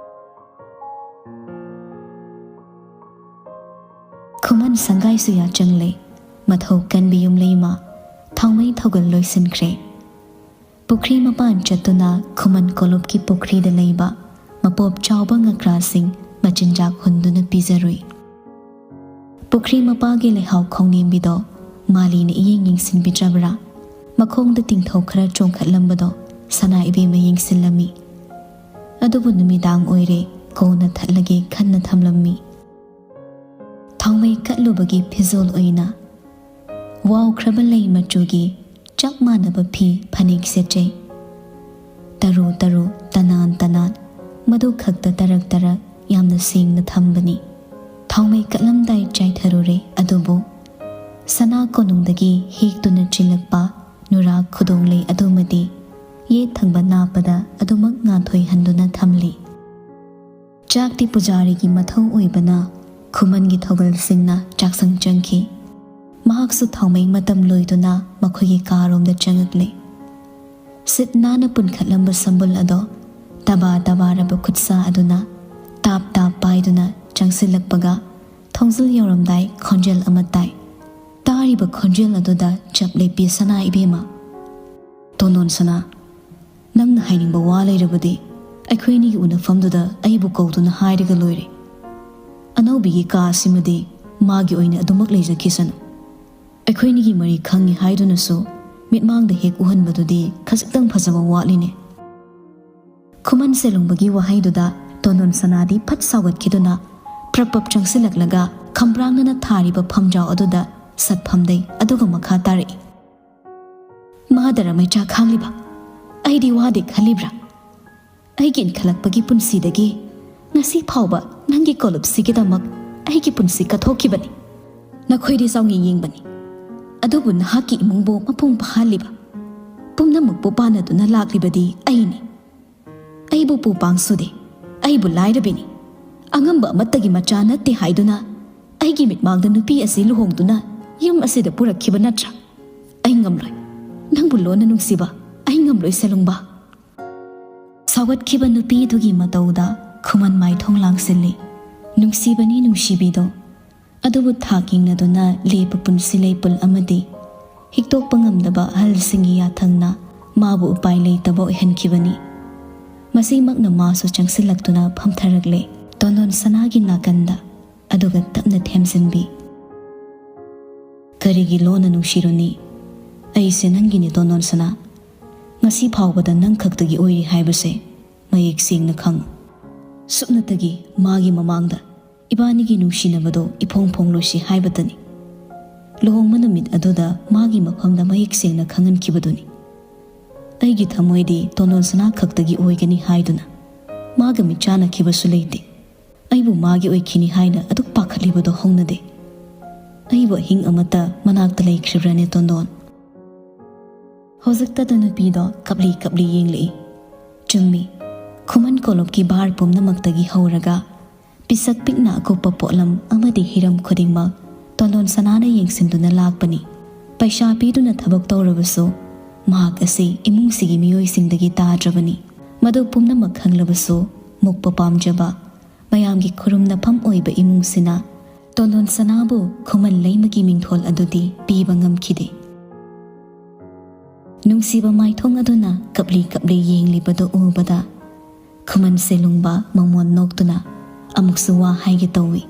ꯈꯨꯃꯟ ꯁꯪꯒꯥꯏꯁꯨ ꯌꯥꯆꯪꯂꯦ꯫ ꯃꯊꯧ ꯀꯟꯕꯤ ꯌꯨꯝꯂꯩꯃ ꯊꯥꯎꯃꯩ ꯊꯧꯒꯜ ꯂꯣꯏꯁꯤꯟꯈ꯭ꯔꯦ꯫ ꯄꯨꯈ꯭ꯔꯤ ꯃꯄꯥꯟ ꯆꯠꯇꯨꯅ ꯈꯨꯃꯟ ꯀꯣꯂꯨꯞꯀꯤ ꯄꯨꯈ꯭ꯔꯤꯗ ꯂꯩꯕ ꯃꯄꯣꯞ ꯆꯥꯎꯕ ꯉꯀ꯭ꯔꯥꯁꯤꯡ ꯃꯆꯤꯟꯖꯥꯛ ꯍꯨꯟꯗꯨꯅ ꯄꯤꯖꯔꯨꯏ꯫ ꯄꯨꯈ꯭ꯔꯤ ꯃꯄꯥꯒꯤ ꯂꯩꯍꯥꯎ ꯈꯣꯡꯅꯦꯝꯕꯤꯗꯣ ꯃꯥꯂꯤꯅ ꯏꯌꯦꯡ ꯌꯦꯡꯁꯤꯟꯕꯤꯗ꯭ꯔꯕ꯭ꯔꯥ? ꯃꯈꯣꯡꯗ ꯇꯤꯡꯊꯧ ꯈꯔ ꯆꯣꯡꯈꯠꯂꯝꯕꯗꯣ ꯁꯅꯥ ꯏꯕꯦꯝꯃ ꯌꯦꯡꯁꯤꯜꯂꯝꯃꯤ꯫ ꯑꯗꯨꯕꯨ ꯅꯨꯃꯤꯗꯥꯡ ꯑꯣꯏꯔꯦ, ꯀꯣꯟꯅ ꯊꯠꯂꯒꯦ ꯈꯟꯅ ꯊꯝꯂꯝꯃꯤ꯫ ꯊꯥꯎꯃꯩ ꯀꯠꯂꯨꯕꯒꯤ ꯐꯤꯖꯣꯜ ꯑꯣꯏꯅ ꯋꯥꯎꯈ꯭ꯔꯕ ꯂꯩ ꯃꯆꯨꯒꯤ ꯆꯞ ꯃꯥꯟꯅꯕ ꯐꯤ ꯐꯅꯦꯛ ꯁꯦꯠꯆꯩ꯫ ꯇꯔꯨ ꯇꯔꯨ, ꯇꯅꯥꯟ ꯇꯅꯥꯟ, ꯃꯗꯨ ꯈꯛꯇ ꯇꯔꯛ ꯇꯔꯛ ꯌꯥꯝꯅ ꯁꯦꯡꯅ ꯊꯝꯕꯅꯤ꯫ ꯊꯥꯎꯃꯩ ꯀꯠꯂꯝꯗꯥꯏ ꯆꯥꯏꯊꯔꯨꯔꯦ, ꯑꯗꯨꯕꯨ ꯁꯅꯥ ꯀꯣꯅꯨꯡꯗꯒꯤ ꯍꯦꯛꯇꯨꯅ ꯆꯤꯜꯂꯛꯄ ꯅꯨꯔꯥ ꯈꯨꯗꯣꯡꯂꯩ ꯑꯗꯨꯃꯗꯤ ꯌꯦꯠ ꯊꯪꯕ ꯅꯥꯞꯄꯗ ꯑꯗꯨꯃꯛ ꯉꯥꯟꯊꯣꯏꯍꯟꯗꯨꯅ ꯊꯝꯂꯤ꯫ ꯆꯥꯛꯇꯤ ꯄꯨꯖꯥꯔꯤꯒꯤ ꯃꯊꯧ ꯑꯣꯏꯕꯅ ꯈꯨꯃꯟꯒꯤ ꯊꯧꯒꯜꯁꯤꯡꯅ ꯆꯥꯛꯁꯪ ꯆꯪꯈꯤ꯫ ꯃꯍꯥꯛꯁꯨ ꯊꯥꯎꯃꯩ ꯃꯇꯝ ꯂꯣꯏꯗꯨꯅ ꯃꯈꯣꯏꯒꯤ ꯀꯥꯔꯣꯝꯗ ꯆꯪꯉꯛꯂꯦ꯫ ꯁꯤꯠ ꯅꯥꯟꯅ ꯄꯨꯟꯈꯠꯂꯝꯕ ꯁꯝꯕꯨꯜ ꯑꯗꯣ ꯇꯕꯥ ꯇꯕꯥꯔꯕ ꯈꯨꯠꯁꯥ ꯑꯗꯨꯅ ꯇꯥꯞ ꯇꯥꯞ ꯄꯥꯏꯗꯨꯅ ꯆꯪꯁꯤꯜꯂꯛꯄꯒ, ꯊꯣꯡꯖꯤꯜ ꯌꯧꯔꯝꯗꯥꯏ ꯈꯣꯟꯖꯦꯜ ꯑꯃ ꯇꯥꯏ꯫ ꯇꯥꯔꯤꯕ ꯈꯣꯟꯖꯦꯜ ꯑꯗꯨꯗ ꯆꯞ ꯂꯦꯞꯄꯤ ꯁꯅꯥ ꯏꯕꯦꯝꯃ꯫ "ꯇꯣꯟꯗꯣꯟ ꯁꯅꯥ, ꯅꯪꯅ ꯍꯥꯏꯅꯤꯡꯕ ꯋꯥ ꯂꯩꯔꯕꯗꯤ ꯑꯩꯈꯣꯏ ꯑꯅꯤꯒꯤ ꯎꯅꯐꯝꯗꯨꯗ ꯑꯩꯕꯨ ꯀꯧꯗꯨꯅ ꯍꯥꯏꯔꯒ ꯂꯣꯏꯔꯦ꯫ ꯑꯅꯧꯕꯤꯒꯤ ꯀꯥ ꯑꯁꯤꯃꯗꯤ ꯃꯥꯒꯤ ꯑꯣꯏꯅ ꯑꯗꯨꯃꯛ ꯂꯩꯖꯈꯤꯁꯅꯨ꯫ ꯑꯩꯈꯣꯏꯅꯤꯒꯤ ꯃꯔꯤ ꯈꯪꯉꯤ ꯍꯥꯏꯗꯨꯅꯁꯨ ꯃꯤꯠꯃꯥꯡꯗ ꯍꯦꯛ ꯎꯍꯟꯕꯗꯨꯗꯤ ꯈꯖꯤꯛꯇꯪ ꯐꯖꯕ ꯋꯥꯠꯂꯤꯅꯦ꯫" ꯈꯨꯃꯟ ꯁꯦꯂꯨꯡꯕꯒꯤ ꯋꯥꯍꯩꯗꯨꯗ ꯇꯣꯟꯗꯣꯟ ꯁꯅꯥꯗꯤ ꯐꯠ ꯁꯥꯎꯒꯠꯈꯤꯗꯨꯅ ꯄ꯭ꯔꯞ ꯄ꯭ꯔꯞ ꯆꯪꯁꯤꯜꯂꯛꯂꯒ ꯈꯝꯕ꯭ꯔꯥꯡꯅꯅ ꯊꯥꯔꯤꯕ ꯐꯝꯖꯥꯎ ꯑꯗꯨꯗ ꯁꯠ ꯐꯝꯗꯩ, ꯑꯗꯨꯒ ꯃꯈꯥ ꯇꯥꯔꯛꯏ꯫ "ꯃꯥꯗꯔ ꯃꯩꯆꯥ ꯈꯥꯡꯂꯤꯕ? ꯑꯩꯗꯤ ꯋꯥꯗꯦ ꯈꯜꯂꯤꯕ꯭ꯔꯥ? ꯑꯩꯒꯤ ꯏꯟꯈꯠꯂꯛꯄꯒꯤ ꯄꯨꯟꯁꯤꯗꯒꯤ ꯉꯁꯤ ꯐꯥꯎꯕ ꯅꯪꯒꯤ ꯀꯣꯂꯨꯞꯁꯤꯒꯤꯗꯃꯛ ꯑꯩꯒꯤ ꯄꯨꯟꯁꯤ ꯀꯠꯊꯣꯛꯈꯤꯕꯅꯤ꯫ ꯅꯈꯣꯏꯗꯤ ꯆꯥꯎꯉꯤ ꯌꯦꯡꯕꯅꯤ, ꯑꯗꯨꯕꯨ ꯅꯍꯥꯛꯀꯤ ꯏꯃꯨꯡꯕꯨ ꯃꯄꯨꯡ ꯐꯥꯍꯜꯂꯤꯕ, ꯄꯨꯝꯅꯃꯛꯄꯨ ꯄꯥꯟꯅꯗꯨꯅ ꯂꯥꯛꯂꯤꯕꯗꯤ ꯑꯩꯅꯤ꯫ ꯑꯩꯕꯨ ꯄꯨ ꯄꯥꯡ ꯁꯨꯗꯦ, ꯑꯩꯕꯨ ꯂꯥꯏꯔꯕꯤꯅꯤ, ꯑꯉꯝꯕ ꯑꯃꯠꯇꯒꯤ ꯃꯆꯥ ꯅꯠꯇꯦ ꯍꯥꯏꯗꯨꯅ ꯑꯩꯒꯤ ꯃꯤꯠꯃꯥꯡꯗ ꯅꯨꯄꯤ ꯑꯁꯤ ꯂꯨꯍꯣꯡꯗꯨꯅ ꯌꯨꯝ ꯑꯁꯤꯗ ꯄꯨꯔꯛꯈꯤꯕ ꯅꯠꯇ꯭ꯔꯥ? ꯑꯩ ꯉꯝꯂꯣꯏ, ꯅꯪꯕꯨ ꯂꯣꯟꯅ ꯅꯨꯡꯁꯤꯕ ꯑꯩ ꯉꯝꯂꯣꯏ ꯁꯦꯂꯨꯡꯕ꯫" ꯁꯥꯎꯒꯠꯈꯤꯕ ꯅꯨꯄꯤꯗꯨꯒꯤ ꯃꯇꯧꯗ ꯈꯨꯃꯟ ꯃꯥꯏꯊꯣꯡ ꯂꯥꯡꯁꯤꯜꯂꯤ꯫ ꯅꯨꯡꯁꯤꯕꯅꯤ ꯅꯨꯡꯁꯤꯕꯤꯗꯣ, ꯑꯗꯨꯕꯨ ꯊꯥꯛ ꯌꯦꯡꯅꯗꯨꯅ ꯂꯦꯞꯄ ꯄꯨꯟꯁꯤ ꯂꯩꯄꯨꯜ ꯑꯃꯗꯤ ꯍꯤꯛꯇꯣꯛꯄ ꯉꯝꯗꯕ ꯑꯍꯜꯁꯤꯡꯒꯤ ꯌꯥꯊꯪꯅ ꯃꯥꯕꯨ ꯎꯄꯥꯏ ꯂꯩꯇꯕ ꯑꯣꯏꯍꯟꯈꯤꯕꯅꯤ꯫ ꯃꯁꯤꯃꯛꯅ ꯃꯥꯁꯨ ꯆꯪꯁꯤꯜꯂꯛꯇꯨꯅ ꯐꯝꯊꯔꯛꯂꯦ ꯇꯣꯟꯗꯣꯟ ꯁꯅꯥꯒꯤ ꯅꯥꯀꯟꯗ, ꯑꯗꯨꯒ ꯇꯞꯅ ꯊꯦꯝꯖꯤꯟꯕꯤ꯫ "ꯀꯔꯤꯒꯤ ꯂꯣꯟꯅ ꯅꯨꯡꯁꯤꯔꯨꯅꯤ? ꯑꯩꯁꯦ ꯅꯪꯒꯤꯅꯤ ꯇꯣꯟꯗꯣꯟ ꯁꯅꯥ꯫ ꯉꯁꯤ ꯐꯥꯎꯕꯗ ꯅꯪ ꯈꯛꯇꯒꯤ ꯑꯣꯏꯔꯤ ꯍꯥꯏꯕꯁꯦ ꯃꯌꯦꯛ ꯁꯦꯡꯅ ꯈꯪꯉꯨ꯫ ꯁꯨꯞꯅꯇꯒꯤ ꯃꯥꯒꯤ ꯃꯃꯥꯡꯗ ꯏꯕꯥꯅꯤꯒꯤ ꯅꯨꯡꯁꯤꯅꯕꯗꯣ ꯏꯐꯣꯡ ꯐꯣꯡꯂꯣꯏꯁꯤ ꯍꯥꯏꯕꯇꯅꯤ꯫" ꯂꯨꯍꯣꯡꯕ ꯅꯨꯃꯤꯠ ꯑꯗꯨꯗ ꯃꯥꯒꯤ ꯃꯐꯝꯗ ꯃꯌꯦꯛ ꯁꯦꯡꯅ ꯈꯪꯍꯟꯈꯤꯕꯗꯨꯅꯤ꯫ ꯑꯩꯒꯤ ꯊꯃꯣꯏꯗꯤ ꯇꯣꯟꯗꯣꯟ ꯁꯅꯥ ꯈꯛꯇꯒꯤ ꯑꯣꯏꯒꯅꯤ ꯍꯥꯏꯗꯨꯅ ꯃꯥꯒ ꯃꯤꯠꯆꯥꯟꯅꯈꯤꯕꯁꯨ ꯂꯩꯇꯦ꯫ ꯑꯩꯕꯨ ꯃꯥꯒꯤ ꯑꯣꯏꯈꯤꯅꯤ ꯍꯥꯏꯅ ꯑꯗꯨꯛ ꯄꯥꯈꯠꯂꯤꯕꯗꯣ ꯍꯧꯅꯗꯦ꯫ ꯑꯩꯕꯨ ꯑꯍꯤꯡ ꯑꯃꯠꯇ ꯃꯅꯥꯛꯇ ꯂꯩꯈ꯭ꯔꯤꯕ꯭ꯔꯅꯦ ꯇꯣꯟꯗꯣꯟ? ꯍꯧꯖꯤꯛꯇꯗ ꯅꯨꯄꯤꯗꯣ ꯀꯞꯂꯤ ꯀꯞꯂꯤ ꯌꯦꯡꯂꯛꯏ꯫ ꯆꯨꯝꯃꯤ, ꯈꯨꯃꯟ ꯀꯣꯂꯨꯞꯀꯤ ꯚꯥꯔ ꯄꯨꯝꯅꯃꯛꯇꯒꯤ ꯍꯧꯔꯒ ꯄꯤꯁꯛ ꯄꯤꯛꯅ ꯑꯀꯨꯞꯄ ꯄꯣꯠꯂꯝ ꯑꯃꯗꯤ ꯍꯤꯔꯝ ꯈꯨꯗꯤꯡꯃꯛ ꯇꯣꯟꯗꯣꯟ ꯁꯅꯥꯅ ꯌꯦꯡꯁꯤꯟꯗꯨꯅ ꯂꯥꯛꯄꯅꯤ꯫ ꯄꯩꯁꯥ ꯄꯤꯗꯨꯅ ꯊꯕꯛ ꯇꯧꯔꯕꯁꯨ ꯃꯍꯥꯛ ꯑꯁꯤ ꯏꯃꯨꯡꯁꯤꯒꯤ ꯃꯤꯑꯣꯏꯁꯤꯡꯗꯒꯤ ꯇꯥꯗ꯭ꯔꯕꯅꯤ꯫ ꯃꯗꯨ ꯄꯨꯝꯅꯃꯛ ꯈꯪꯂꯕꯁꯨ ꯃꯨꯛꯄ ꯄꯥꯝꯖꯕ ꯃꯌꯥꯝꯒꯤ ꯈꯨꯔꯨꯝꯅꯐꯝ ꯑꯣꯏꯕ ꯏꯃꯨꯡꯁꯤꯅ ꯇꯣꯟꯗꯣꯟ ꯁꯅꯥꯕꯨ ꯈꯨꯃꯟ ꯂꯩꯃꯒꯤ ꯃꯤꯡꯊꯣꯜ ꯑꯗꯨꯗꯤ ꯄꯤꯕ ꯉꯝꯈꯤꯗꯦ꯫ ꯅꯨꯡꯁꯤꯕ ꯃꯥꯏꯊꯣꯡ ꯑꯗꯨꯅ ꯀꯞꯂꯤ ꯀꯞꯂꯤ ꯌꯦꯡꯂꯤꯕꯗꯨ ꯎꯕꯗ ꯈꯨꯃꯟ ꯁꯦꯂꯨꯡꯕ ꯃꯃꯣꯟ ꯅꯣꯛꯇꯨꯅ ꯑꯃꯨꯛꯁꯨ ꯋꯥ ꯍꯥꯏꯒꯦ ꯇꯧꯏ꯫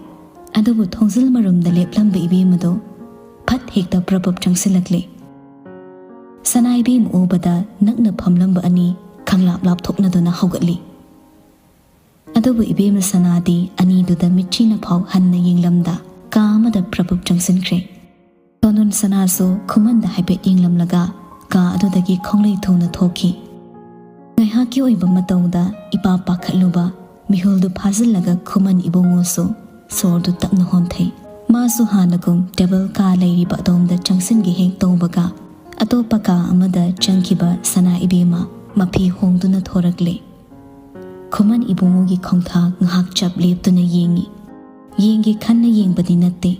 ꯑꯗꯨꯕꯨ ꯊꯣꯡꯖꯤꯜ ꯃꯔꯨꯝꯗ ꯂꯦꯞꯂꯝꯕ ꯏꯕꯦꯝ ꯑꯗꯨ ꯐꯠ ꯍꯦꯛꯇ ꯄ꯭ꯔꯞ ꯄ꯭ꯔꯞ ꯆꯪꯁꯤꯜꯂꯛꯂꯦ꯫ ꯁꯅꯥ ꯏꯕꯦꯝ ꯎꯕꯗ ꯅꯛꯅ ꯐꯝꯂꯝꯕ ꯑꯅꯤ ꯈꯪꯂꯥꯞ ꯂꯥꯞꯊꯣꯛꯅꯗꯨꯅ ꯍꯧꯒꯠꯂꯤ꯫ ꯑꯗꯨꯕꯨ ꯏꯕꯦꯝꯃ ꯁꯅꯥꯗꯤ ꯑꯅꯤꯗꯨꯗ ꯃꯤꯠꯆꯤꯅ ꯐꯥꯎ ꯍꯟꯅ ꯌꯦꯡꯂꯝꯗ ꯀꯥ ꯑꯃꯗ ꯄ꯭ꯔꯞ ꯄ꯭ꯔꯞ ꯆꯪꯁꯤꯟꯈ꯭ꯔꯦ꯫ ꯇꯣꯟꯗꯣꯟ ꯁꯅꯥꯁꯨ ꯈꯨꯃꯟꯗ ꯍꯥꯏꯐꯦꯠ ꯌꯦꯡꯂꯝꯂꯒ ꯀꯥ ꯑꯗꯨꯗꯒꯤ ꯈꯣꯡꯂꯩ ꯊꯨꯅ ꯊꯣꯛꯈꯤ꯫ ꯉꯥꯏꯍꯥꯛꯀꯤ ꯑꯣꯏꯕ ꯃꯇꯧꯗ ꯏꯄꯥ ꯄꯥꯈꯠꯂꯨꯕ ꯃꯤꯍꯨꯜꯗꯨ ꯐꯥꯖꯤꯜꯂꯒ ꯈꯨꯃꯟ ꯏꯕꯨꯡꯉꯣꯁꯨ ꯁꯣꯔꯗꯨ ꯇꯞꯅ ꯍꯣꯟꯊꯩ꯫ ꯃꯥꯁꯨ ꯍꯥꯟꯅꯒꯨꯝ ꯇꯦꯕꯜ ꯀꯥ ꯂꯩꯔꯤꯕ ꯑꯗꯣꯝꯗ ꯆꯪꯁꯤꯟꯒꯦ ꯍꯦꯛ ꯇꯧꯕꯒ ꯑꯇꯣꯞꯄ ꯀꯥ ꯑꯃꯗ ꯆꯪꯈꯤꯕ ꯁꯅꯥ ꯏꯕꯦꯝꯃ ꯃꯐꯤ ꯍꯣꯡꯗꯨꯅ ꯊꯣꯔꯛꯂꯦ꯫ ꯈꯨꯃꯟ ꯏꯕꯨꯡꯉꯣꯒꯤ ꯈꯣꯡꯊꯥꯡ ꯉꯥꯏꯍꯥꯛ ꯆꯞ ꯂꯦꯞꯇꯨꯅ ꯌꯦꯡꯉꯤ꯫ ꯌꯦꯡꯒꯦ ꯈꯟꯅ ꯌꯦꯡꯕꯗꯤ ꯅꯠꯇꯦ꯫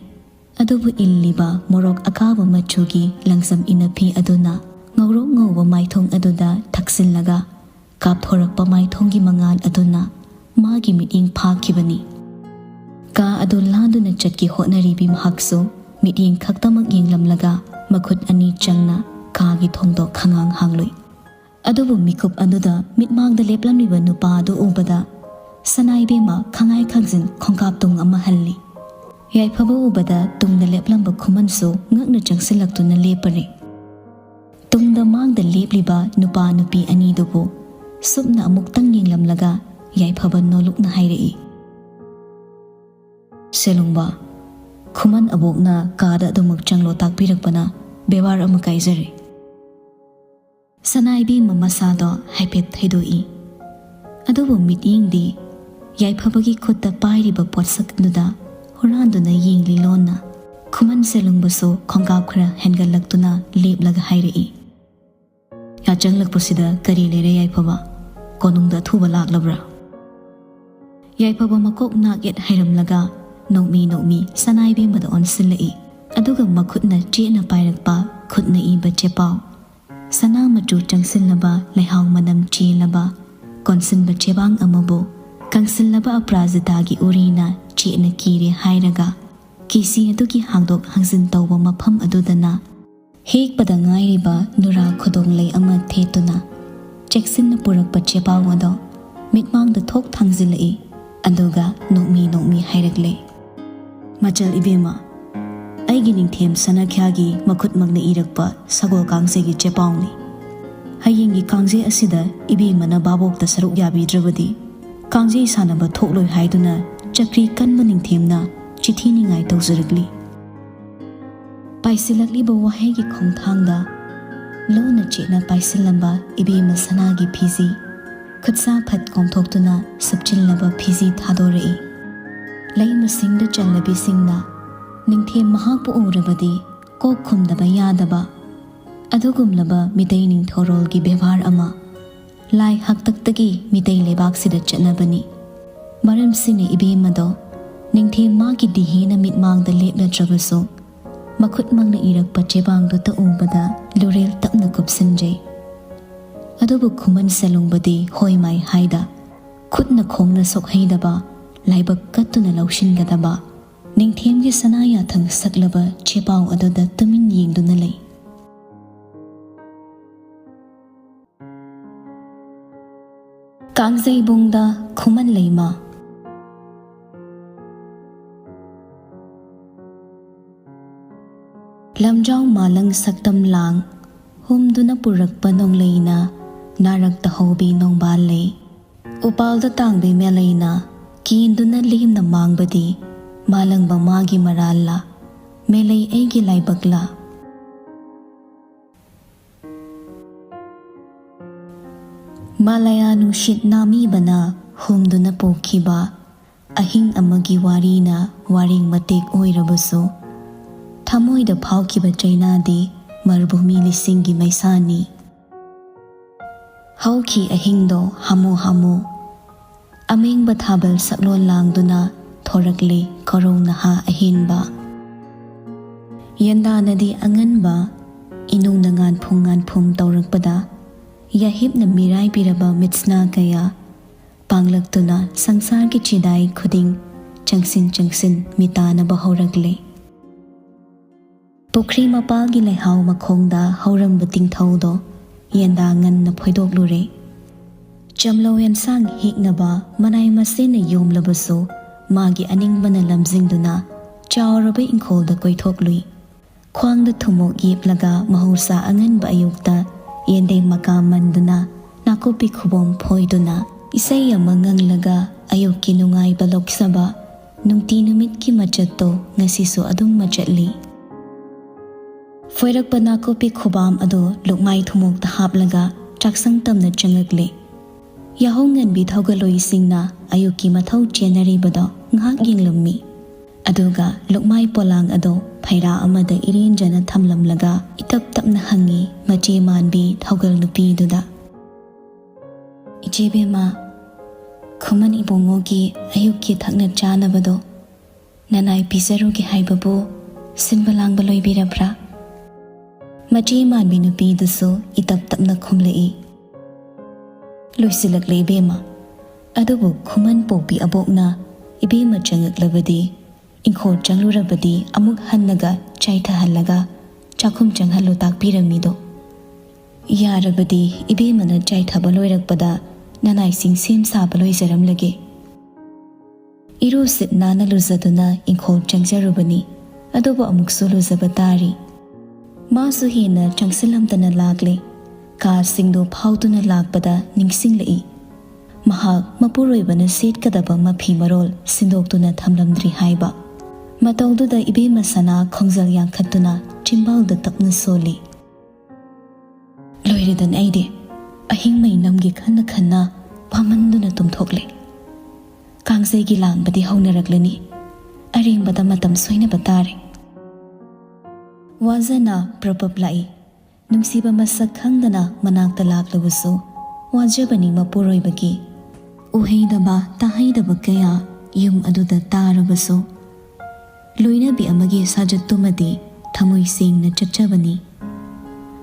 ꯑꯗꯨꯕꯨ ꯏꯜꯂꯤꯕ ꯃꯣꯔꯣꯛ ꯑꯀꯥꯕ ꯃꯆꯨꯒꯤ ꯂꯪꯖꯝ ꯏꯅꯐꯤ ꯑꯗꯨꯅ ꯉꯧꯔꯣꯛ ꯉꯧꯕ ꯃꯥꯏꯊꯣꯡ ꯑꯗꯨꯗ ꯊꯛꯆꯤꯜꯂꯒ ꯀꯥꯞꯊꯣꯔꯛꯄ ꯃꯥꯏꯊꯣꯡꯒꯤ ꯃꯉꯥꯜ ꯑꯗꯨꯅ ꯃꯥꯒꯤ ꯃꯤꯠꯌꯦꯡ ꯐꯥꯈꯤꯕꯅꯤ꯫ ꯀꯥ ꯑꯗꯨ ꯂꯥꯟꯗꯨꯅ ꯆꯠꯀꯦ ꯍꯣꯠꯅꯔꯤꯕꯤ ꯃꯍꯥꯛꯁꯨ ꯃꯤꯠꯌꯦꯡ ꯈꯛꯇꯃꯛ ꯌꯦꯡꯂꯝꯂꯒ ꯃꯈꯨꯠ ꯑꯅꯤ ꯆꯪꯅ ꯀꯥꯒꯤ ꯊꯣꯡꯗꯣ ꯈꯉꯥꯡ ꯍꯥꯡꯂꯨꯏ꯫ ꯑꯗꯨꯕꯨ ꯃꯤꯀꯨꯞ ꯑꯗꯨꯗ ꯃꯤꯠꯃꯥꯡꯗ ꯂꯦꯞꯂꯝꯂꯤꯕ ꯅꯨꯄꯥ ꯑꯗꯨ ꯎꯕꯗ ꯁꯅꯥ ꯏꯕꯦꯝꯃ ꯈꯪꯉꯥꯏ ꯈꯪꯖꯤꯟ ꯈꯣꯡꯀꯥꯞ ꯇꯨꯡ ꯑꯃ ꯍꯜꯂꯤ꯫ ꯌꯥꯏꯐꯕ ꯎꯕꯗ ꯇꯨꯡꯗ ꯂꯦꯞꯂꯝꯕ ꯈꯨꯃꯟꯁꯨ ꯉꯛꯅ ꯆꯪꯁꯤꯜꯂꯛꯇꯨꯅ ꯂꯦꯞꯄꯔꯦ꯫ ꯇꯨꯡꯗ ꯃꯥꯡꯗ ꯂꯦꯞꯂꯤꯕ ꯅꯨꯄꯥ ꯅꯨꯄꯤ ꯑꯅꯤꯗꯨꯕꯨ ꯁꯨꯞꯅ ꯑꯃꯨꯛꯇꯪ ꯌꯦꯡꯂꯝꯂꯒ ꯌꯥꯏꯐꯕ ꯅꯣꯂꯨꯛꯅ ꯍꯥꯏꯔꯛꯏ, "ꯁꯦꯂꯨꯡꯕ, ꯈꯨꯃꯟ ꯑꯕꯣꯛꯅ ꯀꯥꯗ ꯑꯗꯨꯃꯛ ꯆꯪꯂꯣ ꯇꯥꯛꯄꯤꯔꯛꯄꯅ ꯕꯦꯕꯥꯔ ꯑꯃ ꯀꯥꯏꯖꯔꯦ"꯫ ꯁꯅꯥ ꯏꯕꯦꯝꯃ ꯃꯁꯥꯗꯣ ꯍꯥꯏꯐꯦꯠ ꯊꯩꯗꯣꯛꯏ꯫ ꯑꯗꯨꯕꯨ ꯃꯤꯠꯌꯦꯡꯗꯤ ꯌꯥꯏꯐꯕꯒꯤ ꯈꯨꯠꯇ ꯄꯥꯏꯔꯤꯕ ꯄꯣꯠꯁꯛ ꯑꯗꯨꯗ ꯍꯨꯔꯥꯟꯗꯨꯅ ꯌꯦꯡꯂꯤ ꯂꯣꯟꯅ꯫ ꯈꯨꯃꯟ ꯁꯦꯂꯨꯡꯕꯁꯨ ꯈꯣꯡꯀꯥꯞ ꯈꯔ ꯍꯦꯟꯒꯠꯂꯛꯇꯨꯅ ꯂꯦꯞꯂꯒ ꯍꯥꯏꯔꯛꯏ, "ꯌꯥꯆꯪꯂꯛꯄꯁꯤꯗ ꯀꯔꯤ ꯂꯩꯔꯦ ꯌꯥꯏꯐꯕ? ꯀꯣꯅꯨꯡꯗ ꯑꯊꯨꯕ ꯂꯥꯛꯂꯕ꯭ꯔꯥ? ꯌꯥꯏꯐꯕ ꯃꯀꯣꯛ ꯅꯥꯛ ꯌꯦꯠ ꯍꯥꯏꯔꯝꯂꯒ ꯅꯣꯛꯃꯤ ꯅꯣꯛꯃꯤ ꯁꯅꯥ ꯏꯕꯦꯝꯃꯗ ꯑꯣꯟꯁꯤꯜꯂꯛꯏ꯫ ꯑꯗꯨꯒ ꯃꯈꯨꯠꯅ ꯆꯦꯠꯅ ꯄꯥꯏꯔꯛꯄ, ꯈꯨꯠꯅ ꯏꯕ ꯆꯦꯄꯥꯎ꯫ ꯁꯅꯥ ꯃꯆꯨ ꯆꯪꯁꯤꯜꯂꯕ, ꯂꯩꯍꯥꯎ ꯃꯅꯝ ꯆꯦꯜꯂꯕ ꯀꯣꯟꯁꯤꯟꯕ ꯆꯦꯕꯥꯡ ꯑꯃꯕꯨ ꯀꯪꯁꯤꯜꯂꯕ ꯑꯄꯔꯥꯖꯤꯇꯥꯒꯤ ꯎꯔꯤꯅ ꯆꯦꯠꯅ ꯀꯤꯔꯦ ꯍꯥꯏꯔꯒ ꯀꯤꯁꯤ ꯑꯗꯨꯒꯤ ꯍꯥꯡꯗꯣꯛ ꯍꯥꯡꯖꯤꯟ ꯇꯧꯕ ꯃꯐꯝ ꯑꯗꯨꯗꯅ ꯍꯦꯛꯄꯗ ꯉꯥꯏꯔꯤꯕ ꯅꯨꯔꯥ ꯈꯨꯗꯣꯡꯂꯩ ꯑꯃ ꯊꯦꯠꯇꯨꯅ ꯆꯦꯛꯁꯤꯟꯅ ꯄꯨꯔꯛꯄ ꯆꯦꯄꯥꯎ ꯑꯗꯣ ꯃꯤꯠꯃꯥꯡꯗ ꯊꯣꯛ ꯊꯥꯡꯖꯤꯜꯂꯛꯏ꯫ ꯑꯗꯨꯒ ꯅꯣꯛꯃꯤ ꯅꯣꯛꯃꯤ ꯍꯥꯏꯔꯛꯂꯦ, "ꯃꯆꯜ ꯏꯕꯦꯝꯃ, ꯑꯩꯒꯤ ꯅꯤꯡꯊꯦꯝ ꯁꯅꯥꯈ꯭ꯌꯥꯒꯤ ꯃꯈꯨꯠꯃꯛꯅ ꯏꯔꯛꯄ ꯁꯒꯣꯜ ꯀꯥꯡꯖꯩꯒꯤ ꯆꯦꯄꯥꯎꯅꯤ꯫ ꯍꯌꯦꯡꯒꯤ ꯀꯥꯡꯖꯩ ꯑꯁꯤꯗ ꯏꯕꯦꯝꯃꯅ ꯚꯥꯕꯣꯛꯇ ꯁꯔꯨꯛ ꯌꯥꯕꯤꯗ꯭ꯔꯕꯗꯤ ꯀꯥꯡꯖꯩ ꯁꯥꯟꯅꯕ ꯊꯣꯛꯂꯣꯏ ꯍꯥꯏꯗꯨꯅ ꯆꯀ꯭ꯔꯤ ꯀꯟꯕ ꯅꯤꯡꯊꯦꯝꯅ ꯆꯤꯊꯤ ꯅꯤꯡꯉꯥꯏ ꯇꯧꯖꯔꯛꯂꯤ꯫" ꯄꯥꯏꯁꯤꯜꯂꯛꯂꯤꯕ ꯋꯥꯍꯩꯒꯤ ꯈꯣꯡꯊꯥꯡꯗ ꯂꯨꯅ ꯆꯦꯠꯅ ꯄꯥꯏꯁꯤꯜꯂꯝꯕ ꯏꯕꯦꯝꯃ ꯁꯅꯥꯒꯤ ꯐꯤꯖꯤ ꯈꯨꯠꯁꯥ ꯐꯠ ꯀꯣꯝꯊꯣꯛꯇꯨꯅ ꯁꯨꯞꯆꯤꯜꯂꯕ ꯐꯤꯖꯤ ꯊꯥꯗꯣꯔꯛꯏ꯫ ꯂꯩꯃꯁꯤꯡꯗ ꯆꯜꯂꯕꯤꯁꯤꯡꯅ ꯅꯤꯡꯊꯦꯝ ꯃꯍꯥꯛꯄꯨ ꯎꯔꯕꯗꯤ ꯀꯣꯛ ꯈꯨꯝꯗꯕ ꯌꯥꯗꯕ ꯑꯗꯨꯒꯨꯝꯂꯕ ꯃꯤꯇꯩ ꯅꯤꯡꯊꯧꯔꯣꯜꯒꯤ ꯕꯦꯕꯥꯔ ꯑꯃ ꯂꯥꯏ ꯍꯥꯛꯇꯛꯇꯒꯤ ꯃꯤꯇꯩ ꯂꯩꯕꯥꯛꯁꯤꯗ ꯆꯠꯅꯕꯅꯤ꯫ ꯃꯔꯝꯁꯤꯅ ꯏꯕꯦꯝꯃꯗꯣ ꯅꯤꯡꯊꯦꯝ ꯃꯥꯒꯤ ꯗꯤꯍꯦꯅ ꯃꯤꯠꯃꯥꯡꯗ ꯂꯦꯞꯂꯗ꯭ꯔꯕꯁꯨ ꯃꯈꯨꯠꯃꯛꯅ ꯏꯔꯛꯄ ꯆꯦꯕꯥꯡꯗꯨꯇ ꯎꯕꯗ ꯂꯨꯔꯦꯜ ꯇꯞꯅ ꯀꯨꯞꯁꯤꯟꯖꯩ꯫ ꯑꯗꯨꯕꯨ ꯈꯨꯃꯟ ꯁꯦꯂꯨꯡꯕꯗꯤ ꯍꯣꯏ ꯃꯥꯏ ꯍꯥꯏꯗ ꯈꯨꯠꯅ ꯈꯣꯡꯅ ꯁꯣꯛꯍꯩꯗꯕ, ꯂꯥꯏꯕꯛ ꯀꯠꯇꯨꯅ ꯂꯧꯁꯤꯟꯒꯗꯕ ꯅꯤꯡꯊꯦꯝꯒꯤ ꯁꯅꯥ ꯌꯥꯊꯪ ꯁꯛꯂꯕ ꯆꯦꯄꯥꯎ ꯑꯗꯨꯗ ꯇꯨꯃꯤꯟ ꯌꯦꯡꯗꯨꯅ ꯂꯩ꯫ ꯀꯥꯡꯖꯩꯕꯨꯡꯗ ꯈꯨꯃꯟ ꯂꯩꯃ꯫ ꯂꯝꯖꯥꯎ ꯃꯥꯂꯪ ꯁꯛꯇꯝ ꯂꯥꯡ ꯍꯨꯝꯗꯨꯅ ꯄꯨꯔꯛꯄ ꯅꯣꯡꯂꯩꯅ ꯅꯥꯔꯛꯇ ꯍꯧꯕꯤ ꯅꯣꯡꯕꯥꯜ ꯂꯩ꯫ ꯎꯄꯥꯜꯗ ꯇꯥꯡꯕꯤ ꯃꯦꯂꯩꯅ ꯀꯦꯟꯗꯨꯅ ꯂꯦꯝꯅ ꯃꯥꯡꯕꯗꯤ ꯃꯥꯂꯪꯕ ꯃꯥꯒꯤ ꯃꯔꯥꯜꯂ, ꯃꯦꯂꯩ ꯑꯩꯒꯤ ꯂꯥꯏꯕꯛꯂ? ꯃꯥꯂꯌꯥ ꯅꯨꯡꯁꯤꯠ ꯅꯥꯃꯤꯕꯅ ꯍꯨꯝꯗꯨꯅ ꯄꯨꯈꯤꯕ ꯑꯍꯤꯡ ꯑꯃꯒꯤ ꯋꯥꯔꯤꯅ ꯋꯥꯔꯦꯡ ꯃꯇꯦꯛ ꯑꯣꯏꯔꯕꯁꯨ, ꯊꯃꯣꯏꯗ ꯐꯥꯎꯈꯤꯕ ꯆꯩꯅꯥꯗꯤ ꯃꯔꯨꯚꯨꯃꯤ ꯂꯤꯁꯤꯡꯒꯤ ꯃꯩꯁꯥꯅꯤ꯫ ꯍꯧꯈꯤ ꯑꯍꯤꯡꯗꯣ ꯍꯥꯃꯨ ꯍꯥꯃꯨ꯫ ꯑꯃꯦꯡꯕ ꯊꯥꯕꯜ ꯁꯛꯂꯣꯟ ꯂꯥꯡꯗꯨꯅ ꯊꯣꯔꯛꯂꯤ ꯀꯣꯔꯧ ꯅꯍꯥ ꯑꯍꯦꯟꯕ꯫ ꯌꯦꯟꯗꯥꯅꯗꯤ ꯑꯉꯟꯕ, ꯏꯅꯨꯡꯅ ꯉꯥꯟꯐꯨꯡ ꯉꯥꯟꯐꯨꯝ ꯇꯧꯔꯛꯄꯗ, ꯌꯥꯍꯤꯞꯅ ꯃꯤꯔꯥꯏꯕꯤꯔꯕ ꯃꯤꯠꯁꯅꯥ ꯀꯌꯥ ꯄꯥꯡꯂꯛꯇꯨꯅ ꯁꯪꯁꯥꯔꯒꯤ ꯆꯤꯗꯥꯏ ꯈꯨꯗꯤꯡ ꯆꯪꯁꯤꯟ ꯆꯪꯁꯤꯟ ꯃꯤꯇꯥꯅꯕ ꯍꯧꯔꯛꯂꯦ꯫ ꯄꯨꯈ꯭ꯔꯤ ꯃꯄꯥꯜꯒꯤ ꯂꯩꯍꯥꯎ ꯃꯈꯣꯡꯗ ꯍꯧꯔꯝꯕ ꯇꯤꯡꯊꯧꯗꯣ ꯌꯦꯟꯗꯥ ꯉꯟꯅ ꯐꯣꯏꯗꯣꯛꯂꯨꯔꯦ꯫ ꯆꯝꯂꯧ ꯑꯦꯟꯁꯥꯡ ꯍꯦꯛꯅꯕ ꯃꯅꯥꯏ ꯃꯁꯤꯟꯅ ꯌꯣꯝꯂꯕꯁꯨ, ꯃꯥꯒꯤ ꯑꯅꯤꯡꯕꯅ ꯂꯝꯖꯤꯡꯗꯨꯅ ꯆꯥꯎꯔꯕ ꯏꯪꯈꯣꯜꯗ ꯀꯣꯏꯊꯣꯛꯂꯨꯏ꯫ ꯈ꯭ꯋꯥꯡꯗ ꯊꯨꯝꯃꯣꯛ ꯌꯦꯞꯂꯒ ꯃꯍꯧꯁꯥ ꯑꯉꯟꯕ ꯑꯌꯨꯛꯇ ꯌꯦꯟꯗꯦꯝ ꯃꯀꯥ ꯃꯟꯗꯨꯅ, ꯅꯥꯀꯨꯞꯄꯤ ꯈꯨꯕꯣꯝ ꯐꯣꯏꯗꯨꯅ, ꯏꯁꯩ ꯑꯃ ꯉꯪꯂꯒ ꯑꯌꯨꯛꯀꯤ ꯅꯨꯡꯉꯥꯏꯕ ꯂꯧꯁꯕ ꯅꯨꯡꯇꯤ ꯅꯨꯃꯤꯠꯀꯤ ꯃꯆꯠꯇꯣ ꯉꯁꯤꯁꯨ ꯑꯗꯨꯝ ꯃꯆꯠꯂꯤ꯫ ꯐꯣꯏꯔꯛꯄ ꯅꯥꯀꯨꯞꯄꯤ ꯈꯨꯕꯥꯝ ꯑꯗꯨ ꯂꯨꯛꯃꯥꯏ ꯊꯨꯝꯃꯣꯛꯇ ꯍꯥꯞꯂꯒ ꯆꯥꯛꯁꯪ ꯇꯝꯅ ꯆꯪꯂꯛꯂꯦ꯫ ꯌꯥꯍꯧ ꯉꯟꯕꯤ ꯊꯧꯒꯜꯂꯣꯏꯁꯤꯡꯅ ꯑꯌꯨꯛꯀꯤ ꯃꯊꯧ ꯆꯦꯟꯅꯔꯤꯕꯗꯣ ꯉꯥꯏꯍꯥꯛ ꯌꯦꯡꯂꯝꯃꯤ꯫ ꯑꯗꯨꯒ ꯂꯨꯛꯃꯥꯏ ꯄꯣꯂꯥꯡ ꯑꯗꯨ ꯐꯩꯔꯥ ꯑꯃꯗ ꯏꯔꯦꯟꯖꯅ ꯊꯝꯂꯝꯂꯒ ꯏꯇꯞ ꯇꯞꯅ ꯍꯪꯉꯤ ꯃꯆꯦ ꯃꯥꯟꯕꯤ ꯊꯧꯒꯜ ꯅꯨꯄꯤꯗꯨꯗ, "ꯏꯆꯦ ꯕꯦꯝꯃ, ꯈꯨꯃꯟ ꯏꯕꯨꯡꯉꯣꯒꯤ ꯑꯌꯨꯛꯀꯤ ꯊꯛꯅ ꯆꯥꯅꯕꯗꯣ ꯅꯅꯥꯏ ꯄꯤꯖꯔꯨꯒꯦ ꯍꯥꯏꯕꯕꯨ ꯁꯤꯟꯕ ꯂꯥꯡꯕ ꯂꯣꯏꯕꯤꯔꯕ꯭ꯔꯥ?" ꯃꯆꯦ ꯃꯥꯟꯕꯤ ꯅꯨꯄꯤꯗꯨꯁꯨ ꯏꯇꯞ ꯇꯞꯅ ꯈꯨꯝꯂꯛꯏ, "ꯂꯣꯏꯁꯤꯜꯂꯛꯂꯦ ꯏꯕꯦꯝꯃ꯫ ꯑꯗꯨꯕꯨ ꯈꯨꯃꯟ ꯄꯣꯛꯄꯤ ꯑꯕꯣꯛꯅ ꯏꯕꯦꯝꯃ ꯆꯪꯉꯛꯂꯕꯗꯤ, ꯏꯪꯈꯣꯜ ꯆꯪꯂꯨꯔꯕꯗꯤ ꯑꯃꯨꯛ ꯍꯟꯅꯒ ꯆꯥꯏꯊꯍꯜꯂꯒ ꯆꯥꯛꯈꯨꯝ ꯆꯪꯍꯜꯂꯨ ꯇꯥꯛꯄꯤꯔꯝꯃꯤꯗꯣ꯫ ꯌꯥꯔꯕꯗꯤ ꯏꯕꯦꯝꯃꯅ ꯆꯥꯏꯊꯕ ꯂꯣꯏꯔꯛꯄꯗ ꯅꯅꯥꯏꯁꯤꯡ ꯁꯦꯝ ꯁꯥꯕ ꯂꯣꯏꯖꯔꯝꯂꯒꯦ꯫" ꯏꯔꯨ ꯁꯤꯠ ꯅꯥꯟꯅ ꯂꯨꯖꯗꯨꯅ ꯏꯪꯈꯣꯜ ꯆꯪꯖꯔꯨꯕꯅꯤ꯫ ꯑꯗꯨꯕꯨ ꯑꯃꯨꯛꯁꯨ ꯂꯨꯖꯕ ꯇꯥꯔꯤ꯫ ꯃꯥꯁꯨ ꯍꯦꯟꯅ ꯆꯪꯁꯤꯜꯂꯝꯗꯅ ꯂꯥꯛꯂꯦ꯫ ꯀꯥꯁꯤꯡꯗꯨ ꯐꯥꯎꯗꯨꯅ ꯂꯥꯛꯄꯗ ꯅꯤꯡꯁꯤꯡꯂꯛꯏ, ꯃꯍꯥꯛ ꯃꯄꯨꯔꯣꯏꯕꯅ ꯁꯦꯠꯀꯗꯕ ꯃꯐꯤ ꯃꯔꯣꯜ ꯁꯤꯟꯗꯣꯛꯇꯨꯅ ꯊꯝꯂꯝꯗ꯭ꯔꯤ ꯍꯥꯏꯕ꯫ ꯃꯇꯧꯗꯨꯗ ꯏꯕꯦꯝꯃ ꯁꯅꯥ ꯈꯣꯡꯖꯦꯜ ꯌꯥꯡꯈꯠꯇꯨꯅ ꯆꯤꯝꯕꯥꯜꯗ ꯇꯞꯅ ꯁꯣꯜꯂꯤ꯫ ꯂꯣꯏꯔꯦꯗꯅ ꯑꯩꯗꯤ꯫ ꯑꯍꯤꯡ ꯃꯩ ꯅꯝꯒꯦ ꯈꯟꯅ ꯈꯟꯅ ꯋꯥꯃꯟꯗꯨꯅ ꯇꯨꯝꯊꯣꯛꯂꯦ꯫ ꯀꯥꯡꯖꯩꯒꯤ ꯂꯥꯡꯕꯗꯤ ꯍꯧꯅꯔꯛꯂꯅꯤ꯫ ꯑꯔꯦꯝꯕꯗ ꯃꯇꯝ ꯁꯣꯏꯅꯕ ꯇꯥꯔꯦ꯫ ꯋꯥꯖꯅ ꯄ꯭ꯔꯄꯞ ꯂꯥꯛꯏ꯫ ꯅꯨꯡꯁꯤꯕ ꯃꯁꯛ ꯈꯪꯗꯅ ꯃꯅꯥꯛꯇ ꯂꯥꯛꯂꯕꯁꯨ, ꯋꯥꯖꯕꯅꯤ ꯃꯄꯨꯔꯣꯏꯕꯒꯤ꯫ ꯎꯍꯩꯗꯕ ꯇꯥꯍꯩꯗꯕ ꯀꯌꯥ ꯌꯨꯝ ꯑꯗꯨꯗ ꯇꯥꯔꯕꯁꯨ, ꯂꯣꯏꯅꯕꯤ ꯑꯃꯒꯤ ꯁꯥꯖꯠꯇꯨꯃꯗꯤ ꯊꯃꯣꯏ ꯁꯦꯡꯅ ꯆꯠꯆꯕꯅꯤ꯫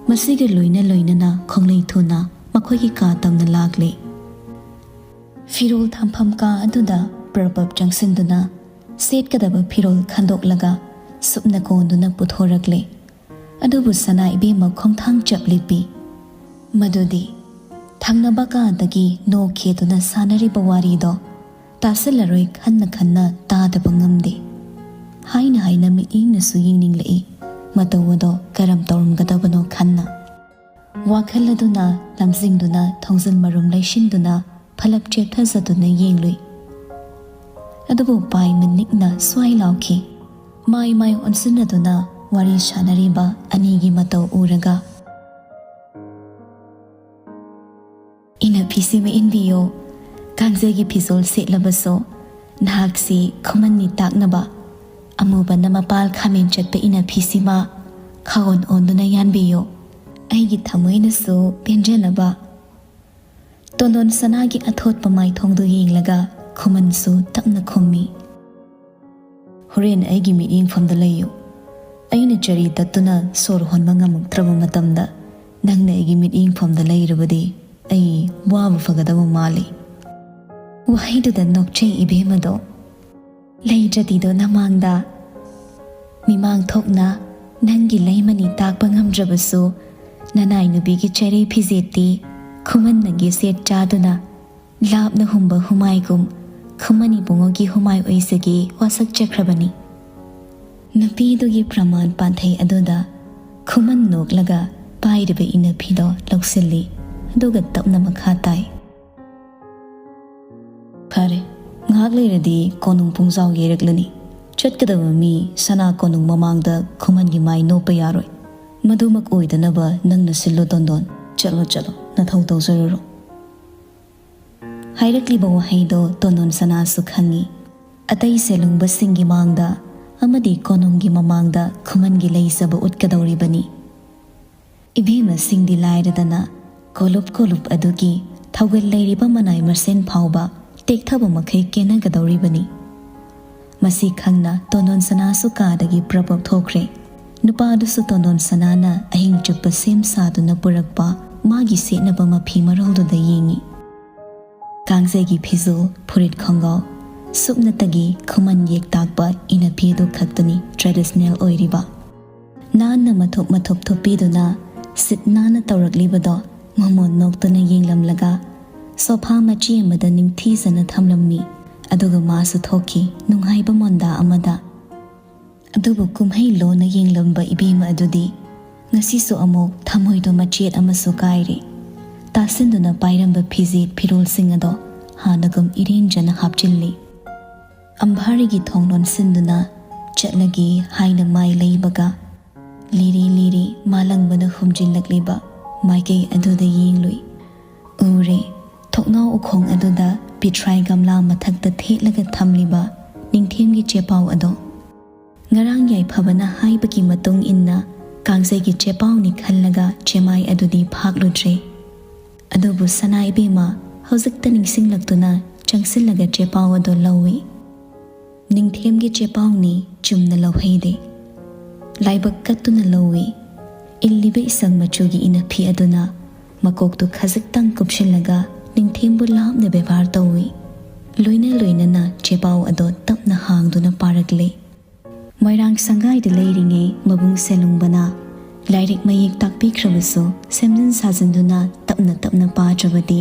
ꯃꯁꯤꯒ ꯂꯣꯏꯅ ꯂꯣꯏꯅꯅ ꯈꯣꯡꯂꯩ ꯊꯨꯅ ꯃꯈꯣꯏꯒꯤ ꯀꯥ ꯇꯝꯅ ꯂꯥꯛꯂꯦ꯫ ꯐꯤꯔꯣꯜ ꯊꯝꯐꯝ ꯀꯥ ꯑꯗꯨꯗ ꯄ꯭ꯔꯕꯞ ꯆꯪꯁꯤꯟꯗꯨꯅ ꯁꯦꯠꯀꯗꯕ ꯐꯤꯔꯣꯜ ꯈꯟꯗꯣꯛꯂꯒ ꯁꯨꯞꯅ ꯀꯣꯟꯗꯨꯅ ꯄꯨꯊꯣꯔꯛꯂꯦ꯫ ꯑꯗꯨꯕꯨ ꯁꯅꯥ ꯏꯕꯦꯝꯃ ꯈꯣꯡꯊꯥꯡ ꯆꯞꯂꯤꯄꯤ꯫ ꯃꯗꯨꯗꯤ ꯊꯪꯅꯕ ꯀꯥꯗꯒꯤ ꯅꯣꯛ ꯈꯦꯗꯨꯅ ꯁꯥꯟꯅꯔꯤꯕ ꯋꯥꯔꯤꯗꯣ ꯇꯥꯁꯤꯜꯂꯔꯣꯏ ꯈꯟꯅ ꯈꯟꯅ ꯇꯥꯗꯕ ꯉꯝꯗꯦ꯫ ꯍꯥꯏꯅ ꯍꯥꯏꯅ ꯃꯤꯠꯌꯦꯡꯅꯁꯨ ꯌꯦꯡꯅꯤꯡꯂꯛꯏ ꯃꯇꯧ ꯑꯗꯣ ꯀꯔꯝ ꯇꯧꯔꯝꯒꯗꯕꯅꯣ ꯈꯟꯅ꯫ ꯋꯥꯈꯜ ꯑꯗꯨꯅ ꯂꯝꯖꯤꯡꯗꯨꯅ ꯊꯣꯡꯖꯤꯜ ꯃꯔꯨꯝ ꯂꯩꯁꯤꯟꯗꯨꯅ ꯐꯂꯞ ꯆꯦꯞꯊꯖꯗꯨꯅ ꯌꯦꯡꯂꯨꯏ꯫ ꯑꯗꯨꯕꯨ ꯄꯥꯏ ꯃꯅꯤꯛꯅ ꯁ꯭ꯋꯥꯏ ꯂꯥꯎꯈꯤ꯫ ꯃꯥꯏ ꯃꯥꯏ ꯑꯣꯟꯁꯤꯟꯅꯗꯨꯅ ꯋꯥꯔꯤ ꯁꯥꯟꯅꯔꯤꯕ ꯑꯅꯤꯒꯤ ꯃꯇꯧ ꯎꯔꯒ, "ꯏꯅꯐꯤꯁꯤꯃ ꯏꯟꯕꯤꯌꯣ꯫ ꯀꯥꯡꯖꯩꯒꯤ ꯐꯤꯖꯣꯜ ꯁꯦꯠꯂꯕꯁꯨ ꯅꯍꯥꯛꯁꯤ ꯈꯨꯃꯟꯅꯤ ꯇꯥꯛꯅꯕ ꯑꯃꯨꯕꯅ ꯃꯄꯥꯜ ꯈꯥꯃꯦꯟ ꯆꯠꯄ ꯏꯅꯐꯤꯁꯤꯃ ꯈꯥꯑꯣꯟ ꯑꯣꯟꯗꯨꯅ ꯌꯥꯟꯕꯤꯌꯨ꯫ ꯑꯩꯒꯤ ꯊꯃꯣꯏꯅꯁꯨ ꯄꯦꯟꯖꯅꯕ꯫" ꯇꯣꯟꯗꯣꯟ ꯁꯅꯥꯒꯤ ꯑꯊꯣꯠꯄ ꯃꯥꯏꯊꯣꯡꯗꯨ ꯌꯦꯡꯂꯒ ꯈꯨꯃꯟꯁꯨ ꯇꯞꯅ ꯈꯨꯝꯃꯤ꯫ "ꯍꯣꯔꯦꯟ ꯑꯩꯒꯤ ꯃꯤꯠꯌꯦꯡꯐꯝꯗ ꯂꯩꯌꯨ꯫ ꯑꯩꯅ ꯆꯔꯤ ꯇꯠꯇꯨꯅ ꯁꯣꯔ ꯍꯣꯟꯕ ꯉꯝꯃꯛꯇ꯭ꯔꯕ ꯃꯇꯝꯗ ꯅꯪꯅ ꯑꯩꯒꯤ ꯃꯤꯠꯌꯦꯡꯐꯝꯗ ꯂꯩꯔꯕꯗꯤ ꯑꯩ ꯋꯥꯕ ꯐꯒꯗꯕ ꯃꯥꯜꯂꯤ꯫" ꯋꯥꯍꯩꯗꯨꯗ ꯅꯣꯛꯆꯩ ꯏꯕꯦꯝꯃꯗꯣ꯫ "ꯂꯩꯗ꯭ꯔꯗꯤꯗꯣ ꯅꯃꯥꯡꯗ ꯃꯤꯃꯥꯡ ꯊꯣꯛꯅ ꯅꯪꯒꯤ ꯂꯩꯃꯅꯤ ꯇꯥꯛꯄ ꯉꯝꯗ꯭ꯔꯕꯁꯨ, ꯅꯅꯥꯏ ꯅꯨꯄꯤꯒꯤ ꯆꯩꯔꯩ ꯐꯤꯖꯦꯠꯇꯤ ꯈꯨꯃꯟꯅꯒꯤ ꯁꯦꯠ ꯆꯥꯗꯨꯅ ꯂꯥꯞꯅ ꯍꯨꯝꯕ ꯍꯨꯃꯥꯏꯒꯨꯝ ꯈꯨꯃꯟ ꯏꯕꯨꯡꯉꯣꯒꯤ ꯍꯨꯃꯥꯏ ꯑꯣꯏꯖꯒꯦ ꯋꯥꯁꯛꯆꯈ꯭ꯔꯕꯅꯤ꯫" ꯅꯨꯄꯤꯗꯨꯒꯤ ꯄ꯭ꯔꯃꯥꯟ ꯄꯥꯟꯊꯩ ꯑꯗꯨꯗ ꯈꯨꯃꯟ ꯅꯣꯛꯂꯒ ꯄꯥꯏꯔꯤꯕ ꯏꯅꯐꯤꯗꯣ ꯂꯧꯁꯤꯜꯂꯤ, ꯑꯗꯨꯒ ꯇꯞꯅ ꯃꯈꯥ ꯇꯥꯏ꯫ "ꯐꯔꯦ, ꯉꯥꯏꯍꯥꯛ ꯂꯩꯔꯗꯤ ꯀꯣꯅꯨꯡ ꯄꯨꯡꯖꯥꯎ ꯌꯩꯔꯛꯂꯅꯤ꯫ ꯆꯠꯀꯗꯕ ꯃꯤ ꯁꯅꯥ ꯀꯣꯅꯨꯡ ꯃꯃꯥꯡꯗ ꯈꯨꯃꯟꯒꯤ ꯃꯥꯏ ꯅꯣꯞꯄ ꯌꯥꯔꯣꯏ꯫ ꯃꯗꯨꯃꯛ ꯑꯣꯏꯗꯅꯕ ꯅꯪꯅ ꯁꯤꯜꯂꯨ ꯇꯣꯟꯗꯣꯟ꯫ ꯆꯠꯂꯣ, ꯆꯠꯂꯣ, ꯅꯊꯧ ꯇꯧꯖꯔꯨꯔꯣ꯫" ꯍꯥꯏꯔꯛꯂꯤꯕ ꯋꯥꯍꯩꯗꯣ ꯇꯣꯟꯗꯣꯟ ꯁꯅꯥꯁꯨ ꯈꯪꯏ꯫ ꯑꯇꯩ ꯁꯦꯂꯨꯡꯕꯁꯤꯡꯒꯤ ꯃꯥꯡꯗ ꯑꯃꯗꯤ ꯀꯣꯅꯨꯡꯒꯤ ꯃꯃꯥꯡꯗ ꯈꯨꯃꯟꯒꯤ ꯂꯩꯖꯕ ꯎꯠꯀꯗꯧꯔꯤꯕꯅꯤ꯫ ꯏꯕꯦꯝꯃꯁꯤꯡꯗꯤ ꯂꯥꯏꯔꯗꯅ ꯀꯣꯂꯨꯞ ꯀꯣꯂꯨꯞ ꯑꯗꯨꯒꯤ ꯊꯧꯒꯜ ꯂꯩꯔꯤꯕ ꯃꯅꯥꯏ ꯃꯁꯦꯟ ꯐꯥꯎꯕ ꯇꯦꯛꯊꯕ ꯃꯈꯩ ꯀꯦꯟꯅꯒꯗꯧꯔꯤꯕꯅꯤ꯫ ꯃꯁꯤ ꯈꯪꯅ ꯇꯣꯟꯗꯣꯟ ꯁꯅꯥꯁꯨ ꯀꯥꯗꯒꯤ ꯄ꯭ꯔꯞ ꯄ꯭ꯔꯞ ꯊꯣꯛꯈ꯭ꯔꯦ꯫ ꯅꯨꯄꯥꯗꯨꯁꯨ ꯇꯣꯟꯗꯣꯟ ꯁꯅꯥꯅ ꯑꯍꯤꯡ ꯆꯨꯞꯄ ꯁꯦꯝ ꯁꯥꯗꯨꯅ ꯄꯨꯔꯛꯄ ꯃꯥꯒꯤ ꯁꯦꯠꯅꯕ ꯃꯐꯤ ꯃꯔꯣꯜꯗꯨꯗ ꯌꯦꯡꯉꯤ꯫ ꯀꯥꯡꯖꯩꯒꯤ ꯐꯤꯖꯣꯜ, ꯐꯨꯔꯤꯠ ꯈꯣꯡꯒ꯭ꯔꯥꯎ, ꯁꯨꯞꯅꯇꯒꯤ ꯈꯨꯃꯟ ꯌꯦꯛ ꯇꯥꯛꯄ ꯏꯅꯐꯤꯗꯨ ꯈꯛꯇꯅꯤ ꯇ꯭ꯔꯦꯗꯤꯁꯅꯦꯜ ꯑꯣꯏꯔꯤꯕ꯫ ꯅꯥꯟꯅ ꯃꯊꯨꯞ ꯃꯊꯨꯞ ꯊꯨꯞꯄꯤꯗꯨꯅ ꯁꯤꯠ ꯅꯥꯟꯅ ꯇꯧꯔꯛꯂꯤꯕꯗꯣ ꯃꯣꯃꯣꯟ ꯅꯣꯛꯇꯨꯅ ꯌꯦꯡꯂꯝꯂꯒ ꯁꯣꯐꯥ ꯃꯆꯦ ꯑꯃꯗ ꯅꯤꯡꯊꯤꯖꯅ ꯊꯝꯂꯝꯃꯤ꯫ ꯑꯗꯨꯒ ꯃꯥꯁꯨ ꯊꯣꯛꯈꯤ ꯅꯨꯡꯉꯥꯏꯕ ꯃꯣꯟꯗꯥ ꯑꯃꯗ꯫ ꯑꯗꯨꯕꯨ ꯀꯨꯝꯍꯩ ꯂꯣꯟꯅ ꯌꯦꯡꯂꯝꯕ ꯏꯕꯦꯝꯃ ꯑꯗꯨꯗꯤ ꯉꯁꯤꯁꯨ ꯑꯃꯨꯛ ꯊꯃꯣꯏꯗꯣ ꯃꯆꯦꯠ ꯑꯃꯁꯨ ꯀꯥꯏꯔꯦ꯫ ꯇꯥꯁꯤꯟꯗꯨꯅ ꯄꯥꯏꯔꯝꯕ ꯐꯤꯖꯦꯠ ꯐꯤꯔꯣꯜꯁꯤꯡ ꯑꯗꯣ ꯍꯥꯟꯅꯒꯨꯝ ꯏꯔꯦꯟꯖꯅ ꯍꯥꯞꯆꯤꯜꯂꯤ꯫ ꯑꯝꯚꯥꯔꯤꯒꯤ ꯊꯣꯡ ꯂꯣꯟꯁꯤꯟꯗꯨꯅ ꯆꯠꯂꯒꯦ ꯍꯥꯏꯅ ꯃꯥꯏ ꯂꯩꯕꯒ ꯂꯤꯔꯤ ꯂꯤꯔꯤ ꯃꯥꯂꯪꯕꯅ ꯍꯨꯝꯖꯤꯜꯂꯛꯂꯤꯕ ꯃꯥꯏꯀꯩ ꯑꯗꯨꯗ ꯌꯦꯡꯂꯨꯏ꯫ ꯎꯔꯦ, ꯊꯣꯡꯅꯥꯎ ꯎꯈꯣꯡ ꯑꯗꯨꯗ ꯄꯤꯊ꯭ꯔꯥꯏ ꯒꯝꯂꯥ ꯃꯊꯛꯇ ꯊꯦꯠꯂꯒ ꯊꯝꯂꯤꯕ ꯅꯤꯡꯊꯦꯝꯒꯤ ꯆꯦꯄꯥꯎ ꯑꯗꯣ꯫ ꯉꯔꯥꯡ ꯌꯥꯏꯐꯕꯅ ꯍꯥꯏꯕꯒꯤ ꯃꯇꯨꯡ ꯏꯟꯅ ꯀꯥꯡꯖꯩꯒꯤ ꯆꯦꯄꯥꯎꯅꯤ ꯈꯜꯂꯒ ꯆꯦꯃꯥꯏ ꯑꯗꯨꯗꯤ ꯐꯥꯛꯂꯨꯗ꯭ꯔꯦ꯫ ꯑꯗꯨꯕꯨ ꯁꯅꯥ ꯏꯕꯦꯝꯃ ꯍꯧꯖꯤꯛꯇ ꯅꯤꯡꯁꯤꯡꯂꯛꯇꯨꯅ ꯆꯪꯁꯤꯜꯂꯒ ꯆꯦꯄꯥꯎ ꯑꯗꯨ ꯂꯧꯏ꯫ ꯅꯤꯡꯊꯦꯝꯒꯤ ꯆꯦꯄꯥꯎꯅꯤ, ꯆꯨꯝꯅ ꯂꯧꯍꯩꯗꯦ꯫ ꯂꯥꯏꯕꯛ ꯀꯠꯇꯨꯅ ꯂꯧꯏ꯫ ꯏꯜꯂꯤꯕ ꯏꯁꯪ ꯃꯆꯨꯒꯤ ꯏꯅꯐꯤ ꯑꯗꯨꯅ ꯃꯀꯣꯛꯇꯨ ꯈꯖꯤꯛꯇꯪ ꯀꯨꯞꯁꯤꯜꯂꯒ ꯅꯤꯡꯊꯦꯝꯕꯨ ꯂꯥꯞꯅ ꯕꯦꯕꯥꯔ ꯇꯧꯏ꯫ ꯂꯣꯏꯅ ꯂꯣꯏꯅꯅ ꯆꯦꯄꯥꯎ ꯑꯗꯣ ꯇꯞꯅ ꯍꯥꯡꯗꯨꯅ ꯄꯥꯔꯛꯂꯦ꯫ ꯃꯣꯏꯔꯥꯡ ꯁꯪꯒꯥꯏꯗ ꯂꯩꯔꯤꯉꯩ ꯃꯕꯨꯡ ꯁꯦꯂꯨꯡꯕꯅ ꯂꯥꯏꯔꯤꯛ ꯃꯌꯦꯛ ꯇꯥꯛꯄꯤꯈ꯭ꯔꯕꯁꯨ ꯁꯦꯝꯖꯤꯟ ꯁꯥꯖꯤꯟꯗꯨꯅ ꯇꯞꯅ ꯇꯞꯅ ꯄꯥꯗ꯭ꯔꯕꯗꯤ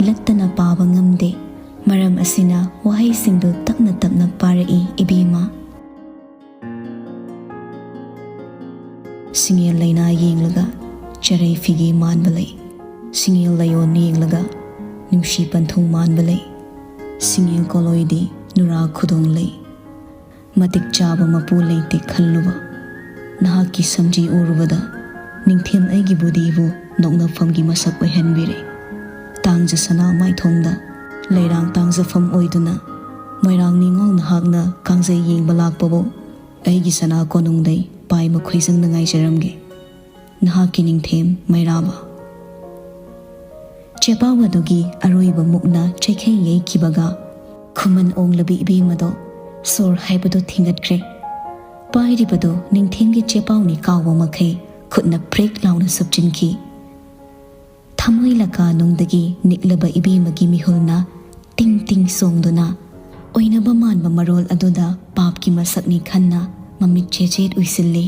ꯂꯠꯇꯅ ꯄꯥꯕ ꯉꯝꯗꯦ꯫ ꯃꯔꯝ ꯑꯁꯤꯅ ꯋꯥꯍꯩꯁꯤꯡꯗꯨ ꯇꯞꯅ ꯇꯞꯅ ꯄꯥꯔꯛꯏ ꯏꯕꯦꯝꯃ꯫ ꯁꯤꯡꯉꯦꯜ ꯂꯩꯅꯥ ꯌꯦꯡꯂꯒ ꯆꯔꯩ ꯐꯤꯒꯦ ꯃꯥꯟꯕ ꯂꯩ꯫ ꯁꯤꯡꯉꯦꯜ ꯂꯩꯌꯣꯟ ꯌꯦꯡꯂꯒ ꯅꯨꯡꯁꯤ ꯄꯟꯊꯨꯡ ꯃꯥꯟꯕ ꯂꯩ꯫ ꯁꯤꯡꯉꯦꯜ ꯀꯣꯂꯣꯏꯗꯤ ꯅꯨꯔꯥ ꯈꯨꯗꯣꯡ ꯂꯩ꯫ ꯃꯇꯤꯛ ꯆꯥꯕ ꯃꯄꯨ ꯂꯩꯇꯦ ꯈꯜꯂꯨꯕ꯫ ꯅꯍꯥꯛꯀꯤ ꯁꯝꯖꯤ ꯎꯔꯨꯕꯗ ꯅꯤꯡꯊꯦꯝ ꯑꯩꯒꯤ ꯕꯨꯙꯤꯕꯨ ꯅꯣꯛꯅꯐꯝꯒꯤ ꯃꯁꯛ ꯑꯣꯏꯍꯟꯕꯤꯔꯦ꯫ ꯇꯥꯡꯖ ꯁꯅꯥ ꯃꯥꯏꯊꯣꯡꯗ ꯂꯩꯔꯥꯡ ꯇꯥꯡꯖꯐꯝ ꯑꯣꯏꯗꯨꯅ ꯃꯣꯏꯔꯥꯡ ꯅꯤꯉꯣꯜ ꯅꯍꯥꯛꯅ ꯀꯥꯡꯖꯩ ꯌꯦꯡꯕ ꯂꯥꯛꯄꯕꯨ ꯑꯩꯒꯤ ꯁꯅꯥ ꯀꯣꯅꯨꯡꯗꯩ ꯄꯥꯏꯕ ꯈꯣꯏꯖꯪꯅ ꯉꯥꯏꯖꯔꯝꯒꯦ꯫ ꯅꯍꯥꯛꯀꯤ ꯅꯤꯡꯊꯦꯝ ꯃꯩꯔꯥꯕ꯫ ꯆꯦꯄꯥꯎ ꯑꯗꯨꯒꯤ ꯑꯔꯣꯏꯕ ꯃꯨꯛꯅ ꯆꯩꯈꯩ ꯌꯩꯈꯤꯕꯒ ꯈꯨꯃꯟ ꯑꯣꯡꯂꯕꯤ ꯏꯕꯦꯝꯃꯗꯣ ꯁꯣꯔ ꯍꯥꯏꯕꯗꯣ ꯊꯤꯡꯒꯠꯈ꯭ꯔꯦ꯫ ꯄꯥꯏꯔꯤꯕꯗꯣ ꯅꯤꯡꯊꯦꯝꯒꯤ ꯆꯦꯄꯥꯎꯅꯤ ꯀꯥꯎꯕ ꯃꯈꯩ ꯈꯨꯠꯅ ꯄ꯭ꯔꯦꯛ ꯂꯥꯎꯅ ꯁꯨꯞꯆꯤꯟꯈꯤ꯫ ꯊꯃꯣꯏ ꯂꯀꯥ ꯅꯨꯡꯗꯒꯤ ꯅꯤꯛꯂꯕ ꯏꯕꯦꯝꯃꯒꯤ ꯃꯤꯍꯨꯜꯅ ꯇꯤꯡ ꯇꯤꯡ ꯆꯣꯡꯗꯨꯅ ꯑꯣꯏꯅꯕ ꯃꯥꯟꯕ ꯃꯔꯣꯜ ꯑꯗꯨꯗ ꯄꯥꯞꯀꯤ ꯃꯁꯛꯅꯤ ꯈꯟꯅ ꯃꯃꯤꯠ ꯆꯦꯆꯦꯠ ꯎꯏꯁꯤꯜꯂꯤ꯫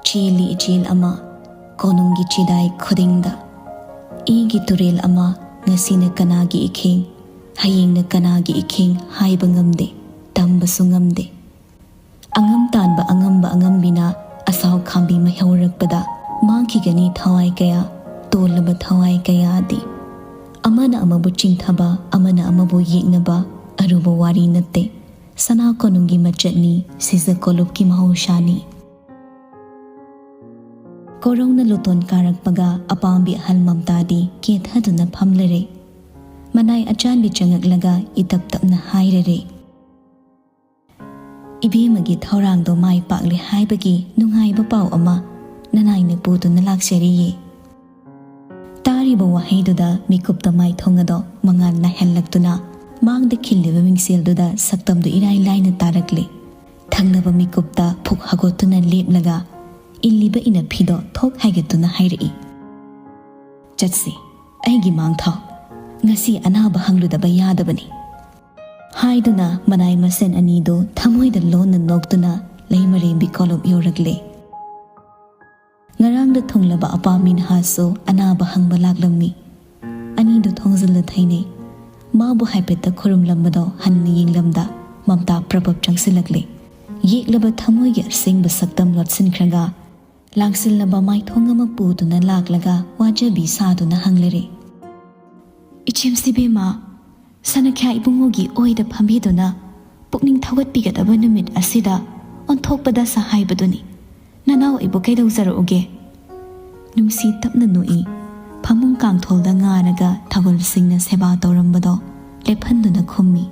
ꯆꯦꯜꯂꯤ ꯏꯆꯦꯜ ꯑꯃ ꯀꯣꯅꯨꯡꯒꯤ ꯆꯤꯗꯥꯏ ꯈꯨꯗꯤꯡꯗ꯫ ꯏꯒꯤ ꯇꯨꯔꯦꯜ ꯑꯃ ꯉꯁꯤꯅ ꯀꯅꯥꯒꯤ ꯏꯈꯦꯡ, ꯍꯌꯦꯡꯅ ꯀꯅꯥꯒꯤ ꯏꯈꯦꯡ ꯍꯥꯏꯕ ꯉꯝꯗꯦ, ꯇꯝꯕꯁꯨ ꯉꯝꯗꯦ꯫ ꯑꯉꯝ ꯇꯥꯟꯕ ꯑꯉꯝꯕ ꯑꯉꯝꯕꯤꯅ ꯑꯁꯥꯎ ꯈꯥꯝꯕꯤ ꯃꯩꯍꯧꯔꯛꯄꯗ ꯃꯥꯡꯈꯤꯒꯅꯤ ꯊꯋꯥꯏ ꯀꯌꯥ, ꯇꯣꯜꯂꯕ ꯊꯋꯥꯏ ꯀꯌꯥꯗꯤ꯫ ꯑꯃꯅ ꯑꯃꯕꯨ ꯆꯤꯡꯊꯕ, ꯑꯃꯅ ꯑꯃꯕꯨ ꯌꯦꯛꯅꯕ ꯑꯔꯨꯕ ꯋꯥꯔꯤ ꯅꯠꯇꯦ꯫ ꯁꯅꯥ ꯀꯣꯅꯨꯡꯒꯤ ꯃꯆꯠꯅꯤ, ꯁꯤꯖ ꯀꯣꯂꯨꯞꯀꯤ ꯃꯍꯧꯁꯥꯅꯤ꯫ ꯀꯣꯔꯧꯅ ꯂꯣꯇꯣꯟ ꯀꯥꯔꯛꯄꯒ ꯑꯄꯥꯝꯕꯤ ꯑꯍꯜ ꯃꯝꯇꯥꯗꯤ ꯀꯦꯊꯗꯨꯅ ꯐꯝꯂꯔꯦ꯫ ꯃꯅꯥꯏ ꯑꯆꯥꯟꯕꯤ ꯆꯪꯉꯛꯂꯒ ꯏꯇꯞ ꯇꯞꯅ ꯍꯥꯏꯔꯔꯦ, "ꯏꯕꯦꯝꯃꯒꯤ ꯊꯧꯔꯥꯡꯗꯣ ꯃꯥꯏ ꯄꯥꯛꯂꯦ ꯍꯥꯏꯕꯒꯤ ꯅꯨꯡꯉꯥꯏꯕ ꯄꯥꯎ ꯑꯃ ꯅꯅꯥꯏꯅ ꯄꯨꯗꯨꯅ ꯂꯥꯛꯆꯔꯤꯌꯦ"꯫ ꯇꯥꯔꯤꯕ ꯋꯥꯍꯩꯗꯨꯗ ꯃꯤꯀꯨꯞꯇ ꯃꯥꯏꯊꯣꯡ ꯑꯗꯣ ꯃꯉꯥꯜ ꯅꯥꯏꯍꯜꯂꯛꯇꯨꯅ ꯃꯥꯡꯗ ꯈꯤꯜꯂꯤꯕ ꯃꯤꯡꯁꯦꯜꯗꯨꯗ ꯁꯛꯇꯝꯗꯨ ꯏꯔꯥꯏ ꯂꯥꯏꯅ ꯇꯥꯔꯛꯂꯦ꯫ ꯊꯪꯅꯕ ꯃꯤꯀꯨꯞꯇ ꯐꯨꯛ ꯍꯥꯒꯣꯠꯇꯨꯅ ꯂꯦꯞꯂꯒ ꯏꯜꯂꯤꯕ ꯏꯅꯐꯤꯗꯣ ꯊꯣꯛ ꯍꯥꯏꯒꯠꯇꯨꯅ ꯍꯥꯏꯔꯛꯏ, "ꯆꯠꯁꯤ, ꯑꯩꯒꯤ ꯃꯥꯡꯊꯥꯎ, ꯉꯁꯤ ꯑꯅꯥꯕ ꯍꯪꯂꯨꯗꯕ ꯌꯥꯗꯕꯅꯤ"꯫ ꯍꯥꯏꯗꯨꯅ ꯃꯅꯥꯏ ꯃꯁꯦꯟ ꯑꯅꯤꯗꯨ ꯊꯃꯣꯏꯗ ꯂꯣꯟꯅ ꯅꯣꯛꯇꯨꯅ ꯂꯩꯃꯔꯦꯝꯕꯤ ꯀꯣꯂꯨꯞ ꯌꯧꯔꯛꯂꯦ꯫ ꯉꯔꯥꯡꯗ ꯊꯨꯡꯂꯕ ꯑꯄꯥꯝꯕꯤ ꯅꯍꯥꯁꯨ ꯑꯅꯥꯕ ꯍꯪꯕ ꯂꯥꯛꯂꯝꯃꯤ꯫ ꯑꯅꯤꯗꯨ ꯊꯣꯡꯖꯤꯜꯂ ꯊꯩꯅꯩ꯫ ꯃꯥꯕꯨ ꯍꯥꯏꯐꯦꯠꯇ ꯈꯨꯔꯨꯝꯂꯝꯕꯗꯣ ꯍꯟꯅ ꯌꯦꯡꯂꯝꯗ ꯃꯝꯇꯥ ꯄ꯭ꯔꯕꯞ ꯆꯪꯁꯤꯜꯂꯛꯂꯦ꯫ ꯌꯦꯛꯂꯕ ꯊꯃꯣꯏꯒꯤ ꯑꯁꯦꯡꯕ ꯁꯛꯇꯝ ꯂꯣꯠꯁꯤꯟꯈ꯭ꯔꯒ ꯂꯥꯡꯁꯤꯜꯂꯕ ꯃꯥꯏꯊꯣꯡ ꯑꯃ ꯄꯨꯗꯨꯅ ꯂꯥꯛꯂꯒ ꯋꯥꯖꯕꯤ ꯁꯥꯗꯨꯅ ꯍꯪꯂꯔꯦ, "ꯏꯆꯦꯝꯁꯤꯕꯦꯝꯃ, ꯁꯅꯈ꯭ꯌꯥ ꯏꯕꯨꯡꯉꯣꯒꯤ ꯑꯣꯏꯗ ꯐꯝꯕꯤꯗꯨꯅ ꯄꯨꯛꯅꯤꯡ ꯊꯧꯒꯠꯄꯤꯒꯗꯕ ꯅꯨꯃꯤꯠ ꯑꯁꯤꯗ ꯑꯣꯟꯊꯣꯛꯄꯗ ꯁꯍꯥꯏꯕꯗꯨꯅꯤ꯫ ꯅꯅꯥꯎ ꯑꯩꯕꯨ ꯀꯩꯗꯧꯖꯔꯛꯎꯒꯦ?" ꯅꯨꯡꯁꯤ ꯇꯞꯅ ꯅꯣꯛꯏ꯫ ꯐꯃꯨꯡ ꯀꯥꯡꯊꯣꯜꯗ ꯉꯥꯔꯒ ꯊꯥꯒꯨꯜꯁꯤꯡꯅ ꯁꯦꯕꯥ ꯇꯧꯔꯝꯕꯗꯣ ꯂꯦꯞꯍꯟꯗꯨꯅ ꯈꯨꯝꯃꯤ,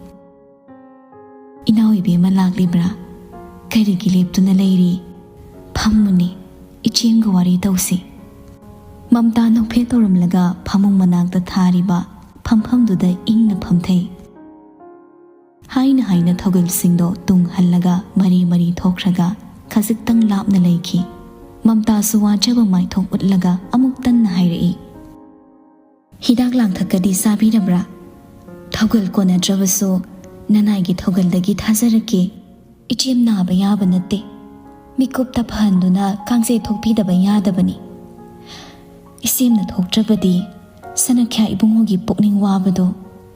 "ꯏꯅꯥꯎ ꯏꯕꯦꯝꯃ ꯂꯥꯛꯂꯤꯕ꯭ꯔꯥ? ꯀꯔꯤꯒꯤ ꯂꯦꯞꯇꯨꯅ ꯂꯩꯔꯤ? ꯐꯝꯃꯨꯅꯦ, ꯏꯆꯦꯝꯒ ꯋꯥꯔꯤ ꯇꯧꯁꯤ"꯫ ꯃꯝꯇꯥ ꯅꯣꯛꯐꯦꯠ ꯇꯧꯔꯝꯂꯒ ꯐꯃꯨꯡ ꯃꯅꯥꯛꯇ ꯊꯥꯔꯤꯕ ꯐꯝꯐꯝꯗꯨꯗ ꯏꯪꯅ ꯐꯝꯊꯩ꯫ ꯍꯥꯏꯅ ꯍꯥꯏꯅ ꯊꯧꯒꯜꯁꯤꯡꯗꯣ ꯇꯨꯡ ꯍꯜꯂꯒ ꯃꯔꯤ ꯃꯔꯤ ꯊꯣꯛꯈ꯭ꯔꯒ ꯈꯖꯤꯛꯇꯪ ꯂꯥꯞꯅ ꯂꯩꯈꯤ꯫ ꯃꯝꯇꯥꯁꯨ ꯋꯥꯖꯕ ꯃꯥꯏꯊꯣꯡ ꯎꯠꯂꯒ ꯑꯃꯨꯛ ꯇꯟꯅ ꯍꯥꯏꯔꯛꯏ, "ꯍꯤꯗꯥꯛ ꯂꯥꯡꯊꯛꯀꯗꯤ ꯆꯥꯕꯤꯔꯕ꯭ꯔꯥ?" "ꯊꯧꯒꯜ ꯀꯣꯟꯅꯗ꯭ꯔꯕꯁꯨ ꯅꯅꯥꯏꯒꯤ ꯊꯧꯒꯜꯗꯒꯤ ꯊꯥꯖꯔꯛꯀꯦ꯫ ꯏꯆꯦꯝ ꯅꯥꯕ ꯌꯥꯕ ꯅꯠꯇꯦ꯫ ꯃꯤꯀꯨꯞꯇ ꯐꯍꯟꯗꯨꯅ ꯀꯥꯡꯖꯩ ꯊꯣꯛꯄꯤꯗꯕ ꯌꯥꯗꯕꯅꯤ꯫ ꯏꯆꯦꯝꯅ ꯊꯣꯛꯇ꯭ꯔꯕꯗꯤ ꯁꯅꯈ꯭ꯌꯥ ꯏꯕꯨꯡꯉꯣꯒꯤ ꯄꯨꯛꯅꯤꯡ ꯋꯥꯕꯗꯣ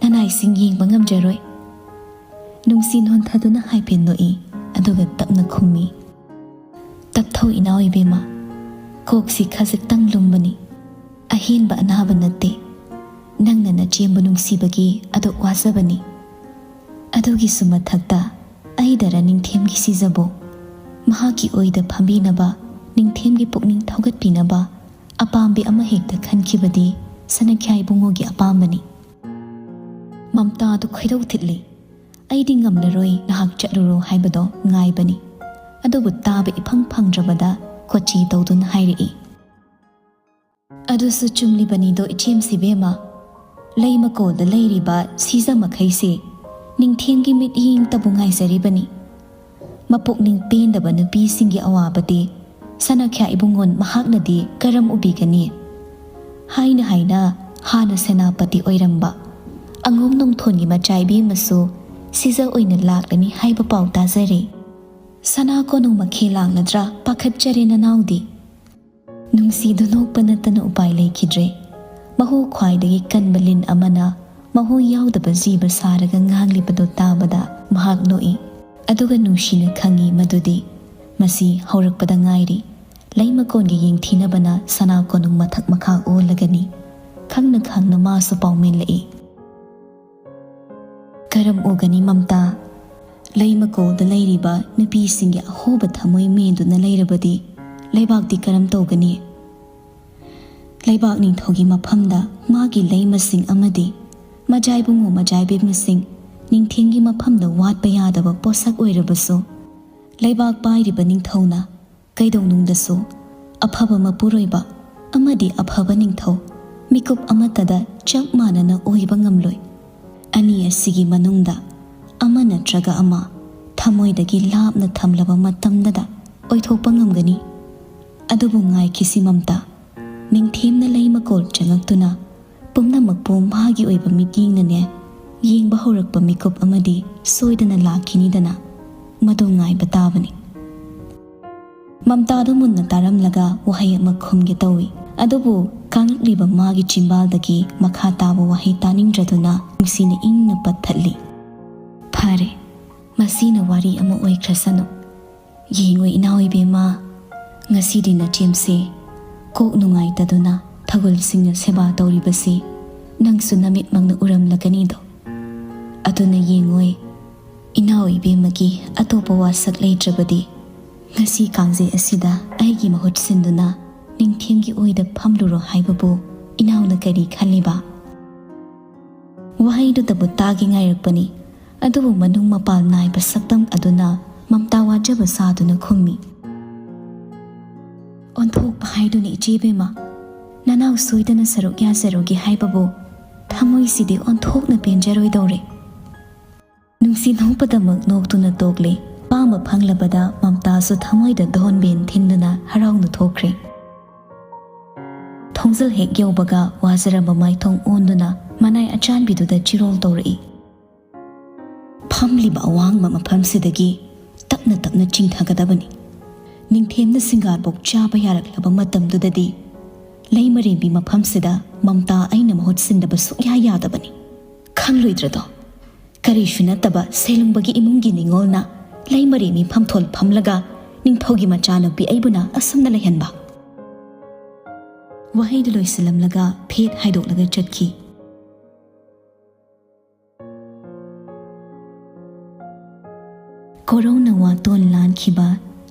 ꯅꯅꯥꯏꯁꯤꯡ ꯌꯦꯡꯕ ꯉꯝꯖꯔꯣꯏ꯫" ꯅꯨꯡꯁꯤ ꯅꯣꯟꯊꯗꯨꯅ ꯍꯥꯏꯐꯦꯠ ꯅꯣꯛꯏ, ꯑꯗꯨꯒ ꯇꯞꯅ ꯈꯨꯝꯃꯤ, "ꯇꯞꯊꯧ ꯏꯅꯥꯎ ꯏꯕꯦꯝꯃ, ꯀꯣꯛꯁꯤ ꯈꯖꯤꯛꯇꯪ ꯂꯨꯝꯕꯅꯤ꯫ ꯑꯍꯦꯟꯕ ꯑꯅꯥꯕ ꯅꯠꯇꯦ꯫ ꯅꯪꯅ ꯅꯆꯦꯝꯕꯨ ꯅꯨꯡꯁꯤꯕꯒꯤ ꯑꯗꯨꯛ ꯋꯥꯖꯕꯅꯤ꯫ ꯑꯗꯨꯒꯤꯁꯨ ꯃꯊꯛꯇ ꯑꯩꯗꯔ ꯅꯤꯡꯊꯦꯝꯒꯤ ꯁꯤꯖꯕꯨ ꯃꯍꯥꯛꯀꯤ ꯑꯣꯏꯗ ꯐꯝꯕꯤꯅꯕ, ꯅꯤꯡꯊꯦꯝꯒꯤ ꯄꯨꯛꯅꯤꯡ ꯊꯧꯒꯠꯄꯤꯅꯕ ꯑꯄꯥꯝꯕꯤ ꯑꯃ ꯍꯦꯛꯇ ꯈꯟꯈꯤꯕꯗꯤ ꯁꯅꯈ꯭ꯌꯥ ꯏꯕꯨꯡꯉꯣꯒꯤ ꯑꯄꯥꯝꯕꯅꯤ꯫" ꯃꯝꯇꯥꯗꯨ ꯈꯣꯏꯗꯧ ꯊꯤꯠꯂꯤ꯫ "ꯑꯩꯗꯤ ꯉꯝꯂꯔꯣꯏ, ꯅꯍꯥꯛ ꯆꯠꯂꯨꯔꯣ ꯍꯥꯏꯕꯗꯣ ꯉꯥꯏꯕꯅꯤ꯫" ꯑꯗꯨꯕꯨ ꯇꯥꯕ ꯏꯐꯪ ꯐꯪꯗ꯭ꯔꯕꯗ ꯀꯣꯆꯤ ꯇꯧꯗꯨꯅ ꯍꯥꯏꯔꯛꯏ, "ꯑꯗꯨꯁꯨ ꯆꯨꯝꯂꯤꯕꯅꯤꯗꯣ ꯏꯆꯦꯝꯁꯤꯕꯦꯝꯃ꯫ ꯂꯩ ꯃꯀꯣꯜꯗ ꯂꯩꯔꯤꯕ ꯁꯤꯖ ꯃꯈꯩꯁꯦ ꯅꯤꯡꯊꯦꯝꯒꯤ ꯃꯤꯠꯌꯦꯡꯇꯕꯨ ꯉꯥꯏꯖꯔꯤꯕꯅꯤ꯫ ꯃꯄꯨꯛꯅꯤꯡ ꯄꯦꯟꯗꯕ ꯅꯨꯄꯤꯁꯤꯡꯒꯤ ꯑꯋꯥꯕꯗꯤ ꯁꯅꯥꯈ꯭ꯌꯥ ꯏꯕꯨꯡꯉꯣꯟ ꯃꯍꯥꯛꯅꯗꯤ ꯀꯔꯝ ꯎꯕꯤꯒꯅꯤ?" ꯍꯥꯏꯅ ꯍꯥꯏꯅ ꯍꯥꯟꯅ ꯁꯦꯅꯥꯄꯇꯤ ꯑꯣꯏꯔꯝꯕ ꯑꯉꯣꯝ ꯅꯣꯡꯊꯣꯟꯒꯤ ꯃꯆꯥ ꯏꯕꯦꯝꯃꯁꯨ ꯁꯤꯖ ꯑꯣꯏꯅ ꯂꯥꯛꯂꯅꯤ ꯍꯥꯏꯕ ꯄꯥꯎ ꯇꯥꯖꯔꯦ꯫ ꯁꯅꯥ ꯀꯣꯅꯨꯡ ꯃꯈꯦ ꯂꯥꯡꯂꯗ꯭ꯔꯥ ꯄꯥꯈꯠꯆꯔꯦ ꯅꯅꯥꯎꯗꯤ꯫ ꯅꯨꯡꯁꯤꯗꯨ ꯅꯣꯛꯄ ꯅꯠꯇꯅ ꯎꯄꯥꯏ ꯂꯩꯈꯤꯗ꯭ꯔꯦ꯫ ꯃꯍꯨ ꯈ꯭ꯋꯥꯏꯗꯒꯤ ꯀꯟꯕ ꯂꯤꯟ ꯑꯃꯅ ꯃꯍꯨ ꯌꯥꯎꯗꯕ ꯖꯤꯕ ꯁꯥꯔꯒ ꯉꯥꯡꯂꯤꯕꯗꯨ ꯇꯥꯕꯗ ꯃꯍꯥꯛ ꯅꯣꯛꯏ꯫ ꯑꯗꯨꯒ ꯅꯨꯡꯁꯤꯅ ꯈꯪꯏ ꯃꯗꯨꯗꯤ ꯃꯁꯤ ꯍꯧꯔꯛꯄꯗ ꯉꯥꯏꯔꯤ꯫ ꯂꯩꯃꯀꯣꯟꯒꯤ ꯌꯦꯡꯊꯤꯅꯕꯅ ꯁꯅꯥ ꯀꯣꯅꯨꯡ ꯃꯊꯛ ꯃꯈꯥ ꯑꯣꯜꯂꯒꯅꯤ꯫ ꯈꯪꯅ ꯈꯪꯅ ꯃꯥꯁꯨ ꯄꯥꯎꯃꯤꯜꯂꯛꯏ꯫ ꯀꯔꯝ ꯎꯒꯅꯤ ꯃꯝꯇꯥ? ꯂꯩꯃꯀꯣꯜꯗ ꯂꯩꯔꯤꯕ ꯅꯨꯄꯤꯁꯤꯡꯒꯤ ꯑꯍꯣꯕ ꯊꯃꯣꯏ ꯃꯦꯟꯗꯨꯅ ꯂꯩꯔꯕꯗꯤ ꯂꯩꯕꯥꯛꯇꯤ ꯀꯔꯝ ꯇꯧꯒꯅꯤ? ꯂꯩꯕꯥꯛ ꯅꯤꯡꯊꯧꯒꯤ ꯃꯐꯝꯗ ꯃꯥꯒꯤ ꯂꯩꯃꯁꯤꯡ ꯑꯃꯗꯤ ꯃꯖꯥꯏꯕꯨꯡꯉꯣ ꯃꯖꯥꯏꯕꯦꯝꯃꯁꯤꯡ ꯅꯤꯡꯊꯦꯝꯒꯤ ꯃꯐꯝꯗ ꯋꯥꯠꯄ ꯌꯥꯗꯕ ꯄꯣꯠꯁꯛ ꯑꯣꯏꯔꯕꯁꯨ, ꯂꯩꯕꯥꯛ ꯄꯥꯏꯔꯤꯕ ꯅꯤꯡꯊꯧꯅ ꯀꯩꯗꯧꯅꯨꯡꯗꯁꯨ ꯑꯐꯕ ꯃꯄꯨꯔꯣꯏꯕ, ꯑꯃꯗꯤ ꯑꯐꯕ ꯅꯤꯡꯊꯧ ꯃꯤꯀꯨꯞ ꯑꯃꯠꯇꯗ ꯆꯞ ꯃꯥꯟꯅꯅ ꯑꯣꯏꯕ ꯉꯝꯂꯣꯏ꯫ ꯑꯅꯤ ꯑꯁꯤꯒꯤ ꯃꯅꯨꯡꯗ ꯑꯃ ꯅꯠꯇ꯭ꯔꯒ ꯑꯃ ꯊꯃꯣꯏꯗꯒꯤ ꯂꯥꯞꯅ ꯊꯝꯂꯕ ꯃꯇꯝꯗꯗ ꯑꯣꯏꯊꯣꯛꯄ ꯉꯝꯒꯅꯤ꯫ ꯑꯗꯨꯕꯨ ꯉꯥꯏꯈꯤꯁꯤ ꯃꯝꯇꯥ, ꯅꯤꯡꯊꯦꯝꯅ ꯂꯩ ꯃꯀꯣꯜ ꯆꯪꯉꯛꯇꯨꯅ ꯄꯨꯝꯅꯃꯛꯄꯨ ꯃꯥꯒꯤ ꯑꯣꯏꯕ ꯃꯤꯠꯌꯦꯡꯅꯅꯦ ꯌꯦꯡꯕ ꯍꯧꯔꯛꯄ ꯃꯤꯀꯨꯞ ꯑꯃꯗꯤ ꯁꯣꯏꯗꯅ ꯂꯥꯛꯈꯤꯅꯤꯗꯅ꯫ ꯃꯗꯨ ꯉꯥꯏꯕ ꯇꯥꯕꯅꯤ꯫ ꯃꯝꯇꯥꯗꯨ ꯃꯨꯟꯅ ꯇꯥꯔꯝꯂꯒ ꯋꯥꯍꯩ ꯑꯃ ꯈꯨꯝꯒꯦ ꯇꯧꯏ꯫ ꯑꯗꯨꯕꯨ ꯀꯥꯡꯂꯤꯕ ꯃꯥꯒꯤ ꯆꯤꯝꯕꯥꯜꯗꯒꯤ ꯃꯈꯥ ꯇꯥꯕ ꯋꯥꯍꯩ ꯇꯥꯅꯤꯡꯗ꯭ꯔꯗꯨꯅ ꯅꯨꯡꯁꯤꯅ ꯏꯪꯅ ꯄꯠꯊꯠꯂꯤ꯫ "ꯐꯔꯦ, ꯃꯁꯤꯅ ꯋꯥꯔꯤ ꯑꯃ ꯑꯣꯏꯈ꯭ꯔꯁꯅꯨ꯫ ꯌꯦꯡꯉꯨ ꯏꯅꯥꯎ ꯏꯕꯦꯝꯃ, ꯉꯁꯤꯗꯤ ꯅꯆꯦꯝꯁꯦ ꯀꯣꯛ ꯅꯨꯡꯉꯥꯏꯇꯗꯨꯅ ꯊꯧꯒꯜꯁꯤꯡꯅ ꯁꯦꯕꯥ ꯇꯧꯔꯤꯕꯁꯤ ꯅꯪꯁꯨ ꯅꯃꯤꯠꯃꯛꯅ ꯎꯔꯝꯂꯒꯅꯤꯗꯣ꯫ ꯑꯗꯨꯅ ꯌꯦꯡꯉꯣꯏ, ꯏꯅꯥꯎ ꯏꯕꯦꯝꯃꯒꯤ ꯑꯇꯣꯞꯄ ꯋꯥꯁꯛ ꯂꯩꯇ꯭ꯔꯕꯗꯤ ꯉꯁꯤ ꯀꯥꯡꯖꯩ ꯑꯁꯤꯗ ꯑꯩꯒꯤ ꯃꯍꯨꯠ ꯁꯤꯟꯗꯨꯅ ꯅꯤꯡꯊꯦꯝꯒꯤ ꯑꯣꯏꯗ ꯐꯝꯂꯨꯔꯣ ꯍꯥꯏꯕꯕꯨ ꯏꯅꯥꯎꯅ ꯀꯔꯤ ꯈꯜꯂꯤꯕ?" ꯋꯥꯍꯩꯗꯨꯗꯕꯨ ꯇꯥꯒꯦ ꯉꯥꯏꯔꯛꯄꯅꯤ꯫ ꯑꯗꯨꯕꯨ ꯃꯅꯨꯡ ꯃꯄꯥꯜ ꯅꯥꯏꯕ ꯁꯛꯇꯝ ꯑꯗꯨꯅ ꯃꯝꯇꯥ ꯋꯥꯖꯕ ꯁꯥꯗꯨꯅ ꯈꯨꯝꯃꯤ꯫ "ꯑꯣꯟꯊꯣꯛꯄ ꯍꯥꯏꯗꯨꯅ ꯏꯆꯦꯕꯦꯝꯃ, ꯅꯅꯥꯎ ꯁꯣꯏꯗꯅ ꯁꯔꯨꯛ ꯌꯥꯖꯔꯨꯒꯦ ꯍꯥꯏꯕꯕꯨ ꯊꯃꯣꯏꯁꯤꯗꯤ ꯑꯣꯟꯊꯣꯛꯅ ꯄꯦꯟꯖꯔꯣꯏꯗꯧꯔꯦ"꯫ ꯅꯨꯡꯁꯤ ꯅꯣꯛꯄꯗꯃꯛ ꯅꯣꯛꯇꯨꯅ ꯇꯣꯛꯂꯦ꯫ ꯑꯄꯥꯝꯕ ꯐꯪꯂꯕꯗ ꯃꯝꯇꯥꯁꯨ ꯊꯃꯣꯏꯗ ꯙꯣꯟꯕꯦꯟ ꯊꯤꯟꯗꯨꯅ ꯍꯔꯥꯎꯅ ꯊꯣꯛꯈ꯭ꯔꯦ꯫ ꯊꯣꯡꯖꯜ ꯍꯦꯛ ꯌꯧꯕꯒ ꯋꯥꯖꯔꯕ ꯃꯥꯏꯊꯣꯡ ꯑꯣꯟꯗꯨꯅ ꯃꯅꯥꯏ ꯑꯆꯥꯟꯕꯤꯗꯨꯗ ꯆꯤꯔꯣꯜ ꯇꯧꯔꯛꯏ꯫ "ꯐꯝꯂꯤꯕ ꯑꯋꯥꯡꯕ ꯃꯐꯝꯁꯤꯗꯒꯤ ꯇꯞꯅ ꯇꯞꯅ ꯆꯤꯡꯊꯒꯗꯕꯅꯤ꯫ ꯅꯤꯡꯊꯦꯝꯅ ꯁꯤꯡꯒꯥꯔꯕꯣꯛ ꯆꯥꯕ ꯌꯥꯔꯛꯂꯕ ꯃꯇꯝꯗꯨꯗꯗꯤ ꯂꯩꯃꯔꯦꯝꯕꯤ ꯃꯐꯝꯁꯤꯗ ꯃꯝꯇꯥ ꯑꯩꯅ ꯃꯍꯨꯠ ꯁꯤꯟꯗꯕ ꯁꯨꯛꯌꯥ ꯌꯥꯗꯕꯅꯤ꯫ ꯈꯪꯂꯣꯏꯗ꯭ꯔꯗꯣ? ꯀꯔꯤꯁꯨ ꯅꯠꯇꯕ ꯁꯦꯂꯨꯡꯕꯒꯤ ꯏꯃꯨꯡꯒꯤ ꯅꯤꯉꯣꯜꯅ ꯂꯩꯃꯔꯦꯝꯕꯤ ꯐꯝꯊꯣꯜ ꯐꯝꯂꯒ ꯅꯤꯡꯊꯧꯒꯤ ꯃꯆꯥꯅꯨꯄꯤ ꯑꯩꯕꯨꯅ ꯑꯁꯨꯝꯅ ꯂꯩꯍꯟꯕ?" ꯋꯥꯍꯩꯗꯨ ꯂꯣꯏꯁꯤꯜꯂꯝꯂꯒ ꯐꯦꯠ ꯍꯥꯏꯗꯣꯛꯂꯒ ꯆꯠꯈꯤ꯫ ꯀꯣꯔꯧꯅ ꯋꯥꯇꯣꯟ ꯂꯥꯟꯈꯤꯕ,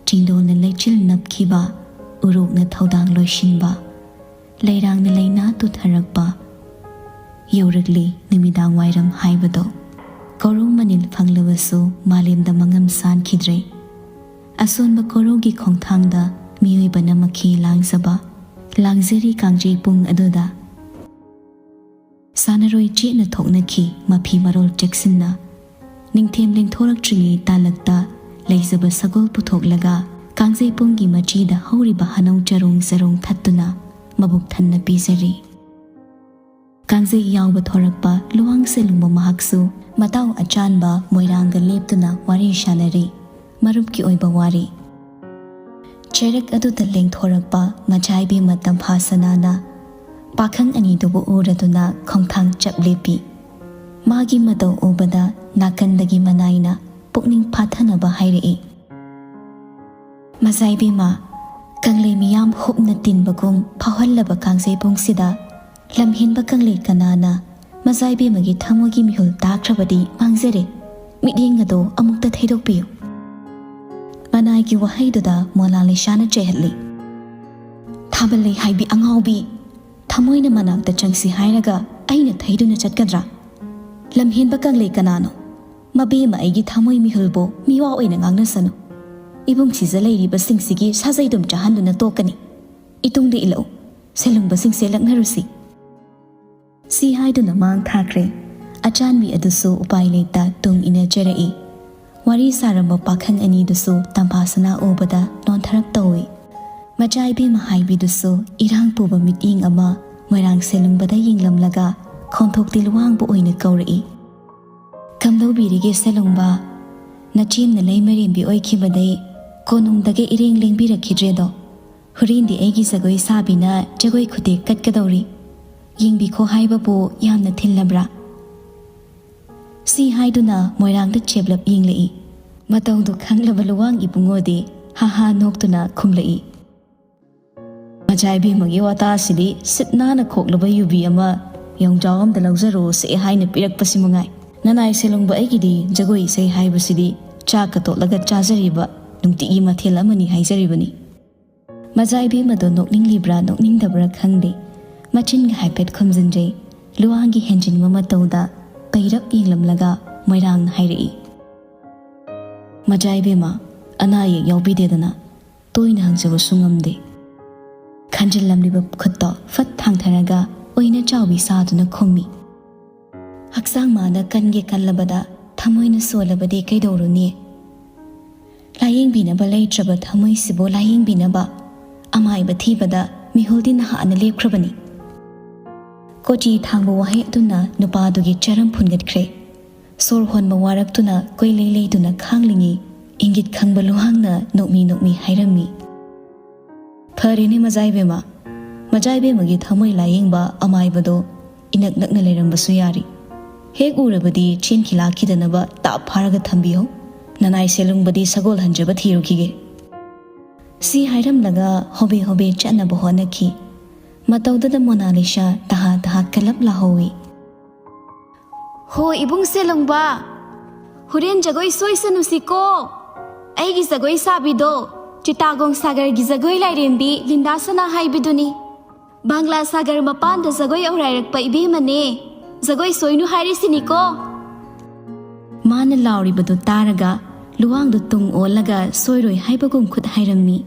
ꯆꯤꯡꯗꯣꯜꯅ ꯂꯩꯆꯤꯜ ꯅꯞꯈꯤꯕ, ꯎꯔꯣꯛꯅ ꯊꯧꯗꯥꯡ ꯂꯣꯏꯁꯤꯟꯕ, ꯂꯩꯔꯥꯡꯅ ꯂꯩꯅꯥ ꯇꯨꯊꯔꯛꯄ, ꯌꯧꯔꯛꯂꯤ ꯅꯨꯃꯤꯗꯥꯡ ꯋꯥꯏꯔꯝ ꯍꯥꯏꯕꯗꯣ꯫ ꯀꯣꯔꯧ ꯃꯅꯤꯜ ꯐꯪꯂꯕꯁꯨ ꯃꯥꯂꯦꯝꯗ ꯃꯉꯝ ꯁꯥꯟꯈꯤꯗ꯭ꯔꯦ꯫ ꯑꯁꯣꯟꯕ ꯀꯣꯔꯧꯒꯤ ꯈꯣꯡꯊꯥꯡꯗ ꯃꯤꯑꯣꯏꯕꯅ ꯃꯈꯤ ꯂꯥꯡꯖꯕ, ꯂꯥꯡꯖꯔꯤ ꯀꯥꯡꯖꯩ ꯄꯨꯡ ꯑꯗꯨꯗ꯫ ꯁꯥꯟꯅꯔꯣꯏ ꯆꯦꯠꯅ ꯊꯣꯛꯅꯈꯤ ꯃꯐꯤ ꯃꯔꯣꯜ ꯆꯦꯛꯁꯤꯟꯅ꯫ ꯅꯤꯡꯊꯦꯝ ꯂꯦꯡꯊꯣꯔꯛꯇ꯭ꯔꯤꯉꯩ ꯇꯥꯂꯛꯇ ꯂꯩꯖꯕ ꯁꯒꯣꯜ ꯄꯨꯊꯣꯛꯂꯒ ꯀꯥꯡꯖꯩ ꯄꯨꯡꯒꯤ ꯃꯆꯤꯗ ꯍꯧꯔꯤꯕ ꯍꯅꯧ ꯆꯔꯣꯡ ꯆꯔꯣꯡ ꯊꯠꯇꯨꯅ ꯃꯕꯨꯛ ꯊꯟꯅ ꯄꯤꯖꯔꯤ꯫ ꯀꯥꯡꯖꯩ ꯌꯥꯎꯕ ꯊꯣꯔꯛꯄ ꯂꯨꯋꯥꯡ ꯁꯦꯂꯨꯡꯕ ꯃꯍꯥꯛꯁꯨ ꯃꯇꯥꯎ ꯑꯆꯥꯟꯕ ꯃꯣꯏꯔꯥꯡꯒ ꯂꯦꯞꯇꯨꯅ ꯋꯥꯔꯤ ꯁꯥꯟꯅꯔꯤ꯫ ꯃꯔꯨꯞꯀꯤ ꯑꯣꯏꯕ ꯋꯥꯔꯤ꯫ ꯆꯦꯔꯛ ꯑꯗꯨꯗ ꯂꯦꯡꯊꯣꯔꯛꯄ ꯃꯖꯥꯏꯕꯦꯝꯃ ꯇꯝꯐꯥ ꯁꯅꯥꯅ ꯄꯥꯈꯪ ꯑꯅꯤꯗꯨꯕꯨ ꯎꯔꯗꯨꯅ ꯈꯣꯡꯊꯥꯡ ꯆꯞ ꯂꯦꯞꯄꯤ꯫ ꯃꯥꯒꯤ ꯃꯇꯧ ꯎꯕꯗ ꯅꯥꯀꯟꯗꯒꯤ ꯃꯅꯥꯏꯅ ꯄꯨꯛꯅꯤꯡ ꯐꯥꯊꯅꯕ ꯍꯥꯏꯔꯛꯏ꯫ ꯃꯖꯥꯏꯕꯦꯝꯃ, ꯀꯪꯂꯩ ꯃꯤꯌꯥꯝ ꯍꯨꯞꯅ ꯇꯤꯟꯕꯒꯨꯝ ꯐꯥꯎꯍꯜꯂꯕ ꯀꯥꯡꯖꯩꯕꯨꯡꯁꯤꯗ ꯂꯝꯍꯦꯟꯕ ꯀꯪꯂꯩ ꯀꯅꯥꯅ ꯃꯖꯥꯏꯕꯦꯝꯃꯒꯤ ꯊꯃꯣꯏꯒꯤ ꯃꯤꯍꯨꯜ ꯇꯥꯈ꯭ꯔꯕꯗꯤ ꯃꯥꯡꯖꯔꯦ꯫ ꯃꯤꯠꯌꯦꯡ ꯑꯗꯣ ꯑꯃꯨꯛꯇ ꯊꯩꯗꯣꯛꯄꯤꯌꯨ꯫ ꯃꯅꯥꯏꯒꯤ ꯋꯥꯍꯩꯗꯨꯗ ꯃꯣꯅꯥꯂꯤꯁꯥꯅ ꯆꯩꯍꯠꯂꯤ꯫ ꯊꯥꯕꯜ ꯂꯩ ꯍꯥꯏꯕꯤ ꯑꯉꯥꯎꯕꯤ, ꯊꯃꯣꯏꯅ ꯃꯅꯥꯛꯇ ꯆꯪꯁꯤ ꯍꯥꯏꯔꯒ ꯑꯩꯅ ꯊꯩꯗꯨꯅ ꯆꯠꯀꯗ꯭ꯔꯥ? ꯂꯝꯍꯦꯟꯕ ꯀꯪꯂꯩ ꯀꯅꯥꯅꯣ? ꯃꯕꯦꯝꯃ ꯑꯩꯒꯤ ꯊꯃꯣꯏ ꯃꯤꯍꯨꯜꯕꯨ ꯃꯤꯋꯥ ꯑꯣꯏꯅ ꯉꯥꯡꯅꯁꯅꯨ꯫ ꯏꯕꯨꯡ ꯁꯤꯖ ꯂꯩꯔꯤꯕꯁꯤꯡꯁꯤꯒꯤ ꯁꯥꯖꯩꯗꯨꯝ ꯆꯥꯍꯟꯗꯨꯅ ꯇꯣꯛꯀꯅꯤ꯫ ꯏꯇꯨꯡꯗ ꯏꯜꯂꯛꯎ, ꯁꯦꯂꯨꯡꯕꯁꯤꯡꯁꯦ ꯂꯛꯅꯔꯨꯁꯤ꯫ ꯁꯤ ꯍꯥꯏꯗꯨꯅ ꯃꯥꯡ ꯊꯥꯈ꯭ꯔꯦ꯫ ꯑꯆꯥꯟꯕꯤ ꯑꯗꯨꯁꯨ ꯎꯄꯥꯏ ꯂꯩꯇ ꯇꯨꯡ ꯏꯟꯅꯖꯔꯛꯏ꯫ ꯋꯥꯔꯤ ꯁꯥꯔꯝꯕ ꯄꯥꯈꯪ ꯑꯅꯤꯗꯨꯁꯨ ꯇꯝꯐꯥꯁꯅꯥ ꯎꯕꯗ ꯅꯣꯟꯊꯔꯞ ꯇꯧꯏ꯫ ꯃꯆꯥ ꯏꯕꯦꯝꯃ ꯍꯥꯏꯕꯤꯗꯨꯁꯨ ꯏꯔꯥꯡ ꯄꯨꯕ ꯃꯤꯠꯌꯦꯡ ꯑꯃ ꯃꯣꯏꯔꯥꯡ ꯁꯦꯂꯨꯡꯕꯗ ꯌꯦꯡꯂꯝꯂꯒ ꯈꯣꯟꯊꯣꯛꯇꯤ ꯂꯨꯋꯥꯡꯕ ꯑꯣꯏꯅ ꯀꯧꯔꯛꯏ꯫ ꯀꯝꯗꯧꯕꯤꯔꯤꯒꯦ ꯁꯦꯂꯨꯡꯕ? ꯅꯆꯦꯝꯅ ꯂꯩꯃꯔꯦꯝꯕꯤ ꯑꯣꯏꯈꯤꯕꯗꯩ ꯀꯣꯅꯨꯡꯗꯒ ꯏꯔꯦꯡ ꯂꯦꯡꯕꯤꯔꯛꯈꯤꯗ꯭ꯔꯦꯗꯣ꯫ ꯍꯣꯔꯦꯟꯗꯤ ꯑꯩꯒꯤ ꯖꯒꯣꯏ ꯁꯥꯕꯤꯅ ꯖꯒꯣꯏ ꯈꯨꯊꯦꯛ ꯀꯠꯀꯗꯧꯔꯤ꯫ ꯌꯦꯡꯕꯤꯈꯣ ꯍꯥꯏꯕꯕꯨ ꯌꯥꯝꯅ ꯊꯤꯜꯂꯕ꯭ꯔꯥ? ꯁꯤ ꯍꯥꯏꯗꯨꯅ ꯃꯣꯏꯔꯥꯡꯗ ꯆꯦꯞꯂꯞ ꯌꯦꯡꯂꯛꯏ꯫ ꯃꯇꯧꯗꯨ ꯈꯪꯂꯕ ꯂꯨꯋꯥꯡ ꯏꯕꯨꯡꯉꯣꯗꯤ ꯍꯥ ꯍꯥ ꯅꯣꯛꯇꯨꯅ ꯈꯨꯝꯂꯛꯏ꯫ ꯃꯆꯥ ꯏꯕꯦꯝꯃꯒꯤ ꯋꯥꯇꯥꯁꯤꯗꯤ ꯁꯤꯠ ꯅꯥꯟꯅ ꯈꯣꯛꯂꯕ ꯌꯨꯕꯤ ꯑꯃ ꯌꯣꯡꯖꯥꯎ ꯑꯃꯗ ꯂꯧꯖꯔꯣꯁꯦ ꯍꯥꯏꯅ ꯄꯤꯔꯛꯄꯁꯤ ꯃꯉꯥꯏ꯫ ꯅꯅꯥꯏ ꯁꯦꯂꯨꯡꯕ ꯑꯩꯒꯤꯗꯤ ꯖꯒꯣꯏ ꯏꯁꯩ ꯍꯥꯏꯕꯁꯤꯗꯤ ꯆꯥꯛꯀ ꯇꯣꯠꯂꯒ ꯆꯥꯖꯔꯤꯕ ꯅꯨꯡꯇꯤꯒꯤ ꯃꯊꯦꯜ ꯑꯃꯅꯤ ꯍꯥꯏꯖꯔꯤꯕꯅꯤ꯫ ꯃꯆꯥ ꯏꯕꯦꯝꯃꯗꯣ ꯅꯣꯛꯅꯤꯡꯂꯤꯕ꯭ꯔꯥ ꯅꯣꯛꯅꯤꯡꯗꯕ꯭ꯔꯥ ꯈꯪꯗꯦ꯫ ꯃꯆꯤꯟꯒ ꯍꯥꯏꯐꯦꯠ ꯈꯨꯝꯖꯤꯟꯖꯩ꯫ ꯂꯨꯋꯥꯡꯒꯤ ꯍꯦꯟꯖꯤꯟꯕ ꯃꯇꯧꯗ ꯄꯩꯔꯞ ꯌꯦꯡꯂꯝꯂꯒ ꯃꯣꯏꯔꯥꯡꯅ ꯍꯥꯏꯔꯛꯏ꯫ ꯃꯆꯥ ꯏꯕꯦꯝꯃ, ꯑꯅꯥ ꯑꯌꯦꯛ ꯌꯥꯎꯕꯤꯗꯦꯗꯅ? ꯇꯣꯏꯅ ꯍꯪꯖꯕꯁꯨ ꯉꯝꯗꯦ꯫ ꯈꯟꯖꯤꯜꯂꯝꯂꯤꯕ ꯈꯨꯠꯇꯣ ꯐꯠ ꯊꯥꯡꯊꯔꯒ ꯑꯣꯏꯅ ꯆꯥꯎꯕꯤ ꯁꯥꯗꯨꯅ ꯈꯨꯝꯃꯤ꯫ ꯍꯛꯆꯥꯡ ꯃꯥꯅ ꯀꯟꯒꯦ ꯀꯜꯂꯕꯗ ꯊꯃꯣꯏꯅ ꯁꯣꯜꯂꯕꯗꯤ ꯀꯩꯗꯧꯔꯨꯅꯤ? ꯂꯥꯌꯦꯡꯕꯤꯅꯕ ꯂꯩꯇ꯭ꯔꯕ ꯊꯃꯣꯏꯁꯤꯕꯨ ꯂꯥꯌꯦꯡꯕꯤꯅꯕ ꯑꯃꯥꯏꯕ ꯊꯤꯕꯗ ꯃꯤꯍꯨꯜꯗꯤ ꯅꯍꯥꯟꯅ ꯂꯦꯞꯈ꯭ꯔꯕꯅꯤ꯫ ꯀꯣꯆꯤ ꯊꯥꯡꯕ ꯋꯥꯍꯩ ꯑꯗꯨꯅ ꯅꯨꯄꯥꯗꯨꯒꯤ ꯆꯔꯝ ꯐꯨꯟꯒꯠꯈ꯭ꯔꯦ꯫ ꯁꯣꯔ ꯍꯣꯟꯕ ꯋꯥꯔꯛꯇꯨꯅ ꯀꯣꯏꯂꯩ ꯂꯩꯗꯨꯅ ꯈꯥꯡꯂꯤꯉꯩ ꯏꯪꯒꯤꯠ ꯈꯪꯕ ꯂꯨꯍꯥꯡꯅ ꯅꯣꯛꯃꯤ ꯅꯣꯛꯃꯤ ꯍꯥꯏꯔꯝꯃꯤ꯫ ꯐꯔꯦꯅꯦ ꯃꯖꯥꯏꯕꯦꯝꯃ, ꯃꯖꯥꯏꯕꯦꯝꯃꯒꯤ ꯊꯃꯣꯏ ꯂꯥꯌꯦꯡꯕ ꯑꯃꯥꯏꯕꯗꯣ ꯏꯅꯛ ꯅꯛꯅ ꯂꯩꯔꯝꯕꯁꯨ ꯌꯥꯔꯤ꯫ ꯍꯦꯛ ꯎꯔꯕꯗꯤ ꯆꯦꯟꯈꯤ ꯂꯥꯛꯈꯤꯗꯅꯕ ꯇꯥꯞ ꯐꯥꯔꯒ ꯊꯝꯕꯤꯍꯧ꯫ ꯅꯅꯥꯏ ꯁꯦꯂꯨꯡꯕꯗꯤ ꯁꯒꯣꯜ ꯍꯟꯖꯕ ꯊꯤꯔꯨꯈꯤꯒꯦ꯫ ꯁꯤ ꯍꯥꯏꯔꯝꯂꯒ ꯍꯣꯕꯦ ꯍꯣꯕꯦ ꯆꯠꯅꯕ ꯍꯣꯠꯅꯈꯤ꯫ ꯃꯇꯧꯗꯨꯗ ꯃꯣꯅꯥꯂꯤꯁꯥ ꯇꯍꯥ ꯇꯍꯥ ꯀꯜꯂꯞ ꯂꯥꯍꯧꯏ꯫ ꯍꯣ ꯏꯕꯨꯡ ꯁꯦꯂꯨꯡꯕ, ꯍꯣꯔꯦꯟ ꯖꯒꯣꯏ ꯁꯣꯏꯁꯅꯨꯁꯤꯀꯣ꯫ ꯑꯩꯒꯤ ꯖꯒꯣꯏ ꯁꯥꯕꯤꯗꯣ ꯆꯤꯇꯥꯒꯣꯡ ꯁꯥꯒꯔꯒꯤ ꯖꯒꯣꯏ ꯂꯥꯏꯔꯦꯝꯕꯤ ꯂꯤꯟꯗꯥ ꯁꯅꯥ ꯍꯥꯏꯕꯤꯗꯨꯅꯤ꯫ ꯕꯪꯒ꯭ꯂꯥ ꯁꯥꯒꯔ ꯃꯄꯥꯟꯗ ꯖꯒꯣꯏ ꯑꯧꯔꯥꯏꯔꯛꯄ ꯏꯕꯦꯝꯃꯅꯦ꯫ ꯖꯒꯣꯏ ꯁꯣꯏꯅꯨ ꯍꯥꯏꯔꯤꯁꯤꯅꯤꯀꯣ꯫ ꯃꯥꯅ ꯂꯥꯎꯔꯤꯕꯗꯨ ꯇꯥꯔꯒ ꯂꯨꯋꯥꯡꯗꯨ ꯇꯨꯡ ꯑꯣꯜꯂꯒ ꯁꯣꯏꯔꯣꯏ ꯍꯥꯏꯕꯒꯨꯝ ꯈꯨꯠ ꯍꯥꯏꯔꯝꯃꯤ꯫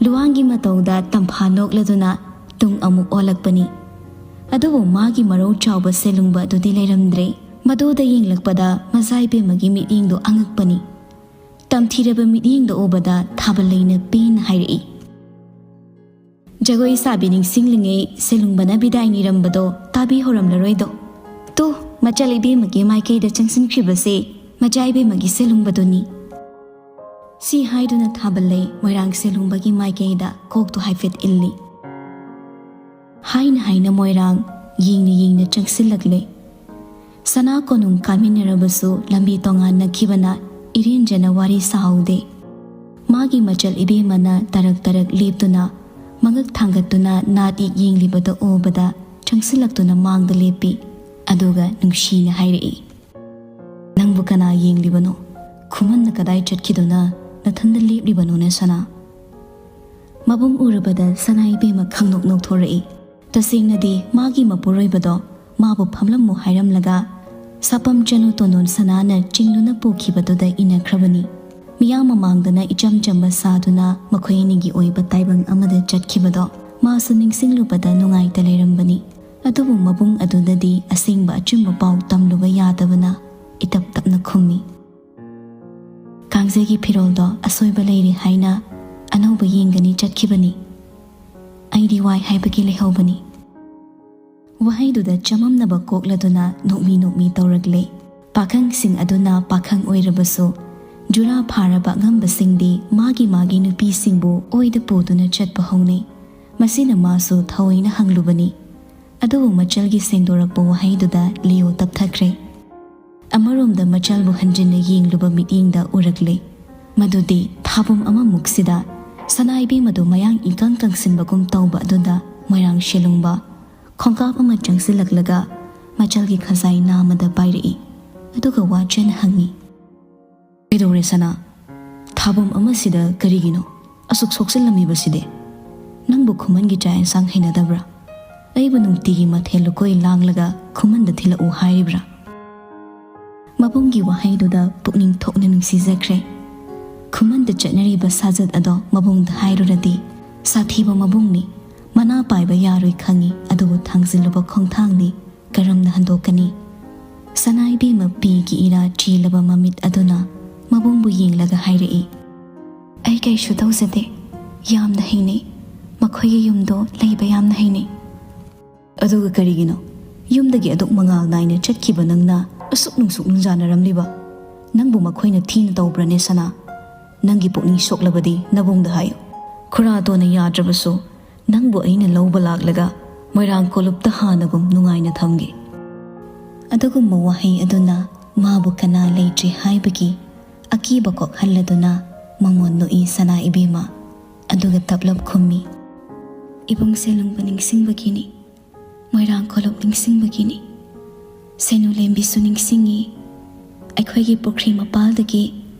ꯂꯨꯋꯥꯡꯒꯤ ꯃꯇꯧꯗ ꯇꯝꯐꯥ ꯅꯣꯛꯂꯗꯨꯅ ꯇꯨꯡ ꯑꯃꯨꯛ ꯑꯣꯜꯂꯛꯄꯅꯤ꯫ ꯑꯗꯨꯕꯨ ꯃꯥꯒꯤ ꯃꯔꯧ ꯆꯥꯎꯕ ꯁꯦꯂꯨꯡꯕ ꯑꯗꯨꯗꯤ ꯂꯩꯔꯝꯗ꯭ꯔꯦ꯫ ꯃꯗꯨꯗ ꯌꯦꯡꯂꯛꯄꯗ ꯃꯖꯥꯏꯕꯦꯝꯃꯒꯤ ꯃꯤꯠꯌꯦꯡꯗꯨ ꯑꯉꯛꯄꯅꯤ꯫ ꯇꯝꯊꯤꯔꯕ ꯃꯤꯠꯌꯦꯡꯗ ꯎꯕꯗ ꯊꯥꯕꯜꯂꯩꯅ ꯄꯦꯟꯅ ꯍꯥꯏꯔꯛꯏ, "ꯖꯒꯣꯏ ꯁꯥꯕꯤ ꯅꯤꯡꯁꯤꯡꯂꯤꯉꯩ ꯁꯦꯂꯨꯡꯕꯅ ꯕꯤꯗꯥꯏ ꯅꯤꯔꯝꯕꯗꯣ ꯇꯥꯕꯤꯍꯧꯔꯝꯂꯔꯣꯏꯗꯣ꯫ ꯇꯨ, ꯃꯆꯜ ꯏꯕꯦꯝꯃꯒꯤ ꯃꯥꯏꯀꯩꯗ ꯆꯪꯁꯤꯟꯈ꯭ꯔꯤꯕꯁꯦ ꯃꯖꯥꯏꯕꯦꯝꯃꯒꯤ ꯁꯦꯂꯨꯡꯕꯗꯨꯅꯤ"꯫ ꯁꯤ ꯍꯥꯏꯗꯨꯅ ꯊꯥꯕꯜꯂꯩ ꯃꯣꯏꯔꯥꯡ ꯁꯦꯂꯨꯡꯕꯒꯤ ꯃꯥꯏꯀꯩꯗ ꯀꯣꯛꯇꯨ ꯍꯥꯏꯐꯦꯠ ꯏꯜꯂꯤ꯫ ꯍꯥꯏꯅ ꯍꯥꯏꯅ ꯃꯣꯏꯔꯥꯡ ꯌꯦꯡꯅ ꯌꯦꯡꯅ ꯆꯪꯁꯤꯜꯂꯛꯂꯦ꯫ ꯁꯅꯥ ꯀꯣꯅꯨꯡ ꯀꯥꯃꯤꯟꯅꯔꯕꯁꯨ ꯂꯝꯕꯤ ꯇꯣꯉꯥꯟꯅꯈꯤꯕꯅ ꯏꯔꯦꯟꯖꯅ ꯋꯥꯔꯤ ꯁꯥꯍꯧꯗꯦ꯫ ꯃꯥꯒꯤ ꯃꯆꯜ ꯏꯕꯦꯝꯃꯅ ꯇꯔꯛ ꯇꯔꯛ ꯂꯦꯞꯇꯨꯅ ꯃꯉꯛ ꯊꯥꯡꯒꯠꯇꯨꯅ ꯅꯥꯠ ꯌꯦꯛ ꯌꯦꯡꯂꯤꯕꯗ ꯎꯕꯗ ꯆꯪꯁꯤꯜꯂꯛꯇꯨꯅ ꯃꯥꯡꯗ ꯂꯦꯞꯄꯤ꯫ ꯑꯗꯨꯒ ꯅꯨꯡꯁꯤꯅ ꯍꯥꯏꯔꯛꯏ, "ꯅꯪꯕꯨ ꯀꯅꯥ ꯌꯦꯡꯂꯤꯕꯅꯣ? ꯈꯨꯃꯟꯅ ꯀꯗꯥꯏ ꯆꯠꯈꯤꯗꯨꯅ ꯅꯊꯟꯗ ꯂꯦꯞꯂꯤꯕꯅꯣꯅꯦ ꯁꯅꯥ?" ꯃꯕꯨꯡ ꯎꯔꯕꯗ ꯁꯅꯥ ꯏꯕꯦꯝꯃ ꯈꯪꯅꯣꯛ ꯅꯣꯛꯊꯣꯔꯛꯏ꯫ ꯇꯁꯦꯡꯅꯗꯤ ꯃꯥꯒꯤ ꯃꯄꯨꯔꯣꯏꯕꯗꯣ ꯃꯥꯕꯨ ꯐꯝꯂꯝꯃꯨ ꯍꯥꯏꯔꯝꯂꯒ ꯁꯥꯄꯝ ꯆꯅꯨ ꯇꯣꯟꯗꯣꯟ ꯁꯅꯥꯅ ꯆꯤꯡꯗꯨꯅ ꯄꯨꯈꯤꯕꯗꯨꯗ ꯏꯟꯅꯈ꯭ꯔꯕꯅꯤ꯫ ꯃꯤꯌꯥꯝ ꯃꯃꯥꯡꯗꯅ ꯏꯆꯝ ꯆꯝꯕ ꯁꯥꯗꯨꯅ ꯃꯈꯣꯏ ꯑꯅꯤꯒꯤ ꯑꯣꯏꯕ ꯇꯥꯏꯕꯪ ꯑꯃꯗ ꯆꯠꯈꯤꯕꯗꯣ ꯃꯥꯁꯨ ꯅꯤꯡꯁꯤꯡꯂꯨꯕꯗ ꯅꯨꯡꯉꯥꯏꯇ ꯂꯩꯔꯝꯕꯅꯤ꯫ ꯑꯗꯨꯕꯨ ꯃꯕꯨꯡ ꯑꯗꯨꯅꯗꯤ ꯑꯁꯦꯡꯕ ꯑꯆꯨꯝꯕ ꯄꯥꯎ ꯇꯝꯂꯨꯕ ꯌꯥꯗꯕꯅ ꯏꯇꯞ ꯇꯞꯅ ꯈꯨꯝꯃꯤ꯫ "ꯀꯥꯡꯖꯩꯒꯤ ꯐꯤꯔꯣꯜꯗꯣ ꯑꯁꯣꯏꯕ ꯂꯩꯔꯦ ꯍꯥꯏꯅ ꯑꯅꯧꯕ ꯌꯦꯡꯒꯅꯤ ꯆꯠꯈꯤꯕꯅꯤ꯫ ꯑꯩꯗꯤ ꯋꯥꯏ ꯍꯥꯏꯕꯒꯤ ꯂꯩꯍꯧꯕꯅꯤ"꯫ ꯋꯥꯍꯩꯗꯨꯗ ꯆꯃꯝꯅꯕ ꯀꯣꯛꯂꯗꯨꯅ ꯅꯣꯛꯃꯤ ꯅꯣꯛꯃꯤ ꯇꯧꯔꯛꯂꯦ꯫ ꯄꯥꯈꯪꯁꯤꯡ ꯑꯗꯨꯅ ꯄꯥꯈꯪ ꯑꯣꯏꯔꯕꯁꯨ ꯖꯨꯔꯥ ꯐꯥꯔꯕ ꯑꯉꯝꯕꯁꯤꯡꯗꯤ ꯃꯥꯒꯤ ꯃꯥꯒꯤ ꯅꯨꯄꯤꯁꯤꯡꯕꯨ ꯑꯣꯏꯗ ꯄꯨꯗꯨꯅ ꯆꯠꯄ ꯍꯧꯅꯩ꯫ ꯃꯁꯤꯅ ꯃꯥꯁꯨ ꯊꯑꯣꯏꯅ ꯍꯪꯂꯨꯕꯅꯤ꯫ ꯑꯗꯨꯕꯨ ꯃꯆꯜꯒꯤ ꯁꯦꯡꯗꯣꯔꯛꯄ ꯋꯥꯍꯩꯗꯨꯗ ꯂꯤꯌꯣ ꯇꯞꯊꯈ꯭ꯔꯦ꯫ ꯑꯃꯔꯣꯝꯗ ꯃꯆꯜꯕꯨ ꯍꯟꯖꯤꯟꯅ ꯌꯦꯡꯂꯨꯕ ꯃꯤꯠꯌꯦꯡꯗ ꯎꯔꯛꯂꯦ꯫ ꯃꯗꯨꯗꯤ ꯊꯥꯕꯨꯝ ꯑꯃꯃꯨꯛꯁꯤꯗ ꯁꯅꯥ ꯏꯕꯦꯝꯃꯗꯨ ꯃꯌꯥꯡ ꯏꯀꯪ ꯀꯪꯁꯤꯟꯕꯒꯨꯝ ꯇꯧꯕ ꯑꯗꯨꯗ ꯃꯣꯏꯔꯥꯡ ꯁꯦꯂꯨꯡꯕ ꯈꯣꯡꯀꯥꯞ ꯑꯃ ꯆꯪꯁꯤꯜꯂꯛꯂꯒ ꯃꯆꯜꯒꯤ ꯈꯖꯥꯏ ꯅꯥꯝꯃꯗ ꯄꯥꯏꯔꯛꯏ꯫ ꯑꯗꯨꯒ ꯋꯥꯖꯅ ꯍꯪꯉꯤ, "ꯀꯩꯗꯧꯔꯦ ꯁꯅꯥ? ꯊꯥꯕꯝ ꯑꯃꯁꯤꯗ ꯀꯔꯤꯒꯤꯅꯣ ꯑꯁꯨꯛ ꯁꯣꯛꯆꯤꯜꯂꯝꯃꯤꯕꯁꯤꯗꯤ? ꯅꯪꯕꯨ ꯈꯨꯃꯟꯒꯤ ꯆꯥꯛ ꯌꯦꯟꯁꯥꯡ ꯍꯩꯅꯗꯕ꯭ꯔꯥ? ꯑꯩꯕꯨ ꯅꯨꯡꯇꯤꯒꯤ ꯃꯊꯦꯜ ꯂꯨꯀꯣꯏ ꯂꯥꯡꯂꯒ ꯈꯨꯃꯟꯗ ꯊꯤꯜꯂꯛꯎ ꯍꯥꯏꯔꯤꯕ꯭ꯔꯥ?" ꯃꯕꯨꯡꯒꯤ ꯋꯥꯍꯩꯗꯨꯗ ꯄꯨꯛꯅꯤꯡ ꯊꯣꯛꯅ ꯅꯨꯡꯁꯤꯖꯈ꯭ꯔꯦ꯫ ꯈꯨꯃꯟꯗ ꯆꯠꯅꯔꯤꯕ ꯁꯥꯖꯠ ꯑꯗꯣ ꯃꯕꯨꯡꯗ ꯍꯥꯏꯔꯨꯔꯗꯤ ꯁꯥꯊꯤꯕ ꯃꯕꯨꯡꯅꯤ, ꯃꯅꯥ ꯄꯥꯏꯕ ꯌꯥꯔꯣꯏ ꯈꯪꯉꯤ, ꯑꯗꯨꯕꯨ ꯊꯥꯡꯖꯤꯜꯂꯨꯕ ꯈꯣꯡꯊꯥꯡꯗꯤ ꯀꯔꯝꯅ ꯍꯟꯗꯣꯛꯀꯅꯤ? ꯁꯅꯥ ꯏꯕꯦꯝꯃ ꯄꯤꯒꯤ ꯏꯔꯥ ꯆꯦꯜꯂꯕ ꯃꯃꯤꯠ ꯑꯗꯨꯅ ꯃꯕꯨꯡꯕꯨ ꯌꯦꯡꯂꯒ ꯍꯥꯏꯔꯛꯏ, "ꯑꯩ ꯀꯩꯁꯨ ꯇꯧꯖꯗꯦ꯫ ꯌꯥꯝꯅ ꯍꯩꯅꯩ꯫ ꯃꯈꯣꯏꯒꯤ ꯌꯨꯝꯗꯣ ꯂꯩꯕ ꯌꯥꯝꯅ ꯍꯩꯅꯩ"꯫ "ꯑꯗꯨꯒ ꯀꯔꯤꯒꯤꯅꯣ ꯌꯨꯝꯗꯒꯤ ꯑꯗꯨꯛ ꯃꯉꯥꯜ ꯅꯥꯏꯅ ꯆꯠꯈꯤꯕ ꯅꯪꯅ ꯑꯁꯨꯛ ꯅꯨꯡꯁꯨꯛ ꯅꯨꯡꯖꯥꯅꯔꯝꯂꯤꯕ? ꯅꯪꯕꯨ ꯃꯈꯣꯏꯅ ꯊꯤꯅ ꯇꯧꯕ꯭ꯔꯅꯦ ꯁꯅꯥ? ꯅꯪꯒꯤ ꯄꯨꯛꯅꯤꯡ ꯁꯣꯛꯂꯕꯗꯤ ꯅꯕꯨꯡꯗ ꯍꯥꯏꯌꯨ꯫ ꯈꯨꯔꯥꯇꯣꯟꯅ ꯌꯥꯗ꯭ꯔꯕꯁꯨ ꯅꯪꯕꯨ ꯑꯩꯅ ꯂꯧꯕ ꯂꯥꯛꯂꯒ ꯃꯣꯏꯔꯥꯡ ꯀꯣꯂꯨꯞꯇ ꯍꯥꯟꯅꯒꯨꯝ ꯅꯨꯡꯉꯥꯏꯅ ꯊꯝꯒꯦ"꯫ ꯑꯗꯨꯒꯨꯝꯕ ꯋꯥꯍꯩ ꯑꯗꯨꯅ ꯃꯥꯕꯨ ꯀꯅꯥ ꯂꯩꯇ꯭ꯔꯦ ꯍꯥꯏꯕꯒꯤ ꯑꯀꯤꯕ ꯀꯣꯛꯍꯜꯂꯗꯨꯅ ꯃꯉꯣꯟ ꯅꯣꯛꯏ ꯁꯅꯥ ꯏꯕꯦꯝꯃ꯫ ꯑꯗꯨꯒ ꯇꯞꯂꯞ ꯈꯨꯝꯃꯤ, "ꯏꯕꯨꯡ ꯁꯦꯂꯨꯡꯕ ꯅꯤꯡꯁꯤꯡꯕꯒꯤꯅꯤ, ꯃꯣꯏꯔꯥꯡ ꯀꯣꯂꯨꯞ ꯅꯤꯡꯁꯤꯡꯕꯒꯤꯅꯤ꯫ ꯁꯦꯅꯨ ꯂꯦꯝꯕꯤꯁꯨ ꯅꯤꯡꯁꯤꯡꯉꯤ꯫ ꯑꯩꯈꯣꯏꯒꯤ ꯄꯨꯈ꯭ꯔꯤ ꯃꯄꯥꯜꯗꯒꯤ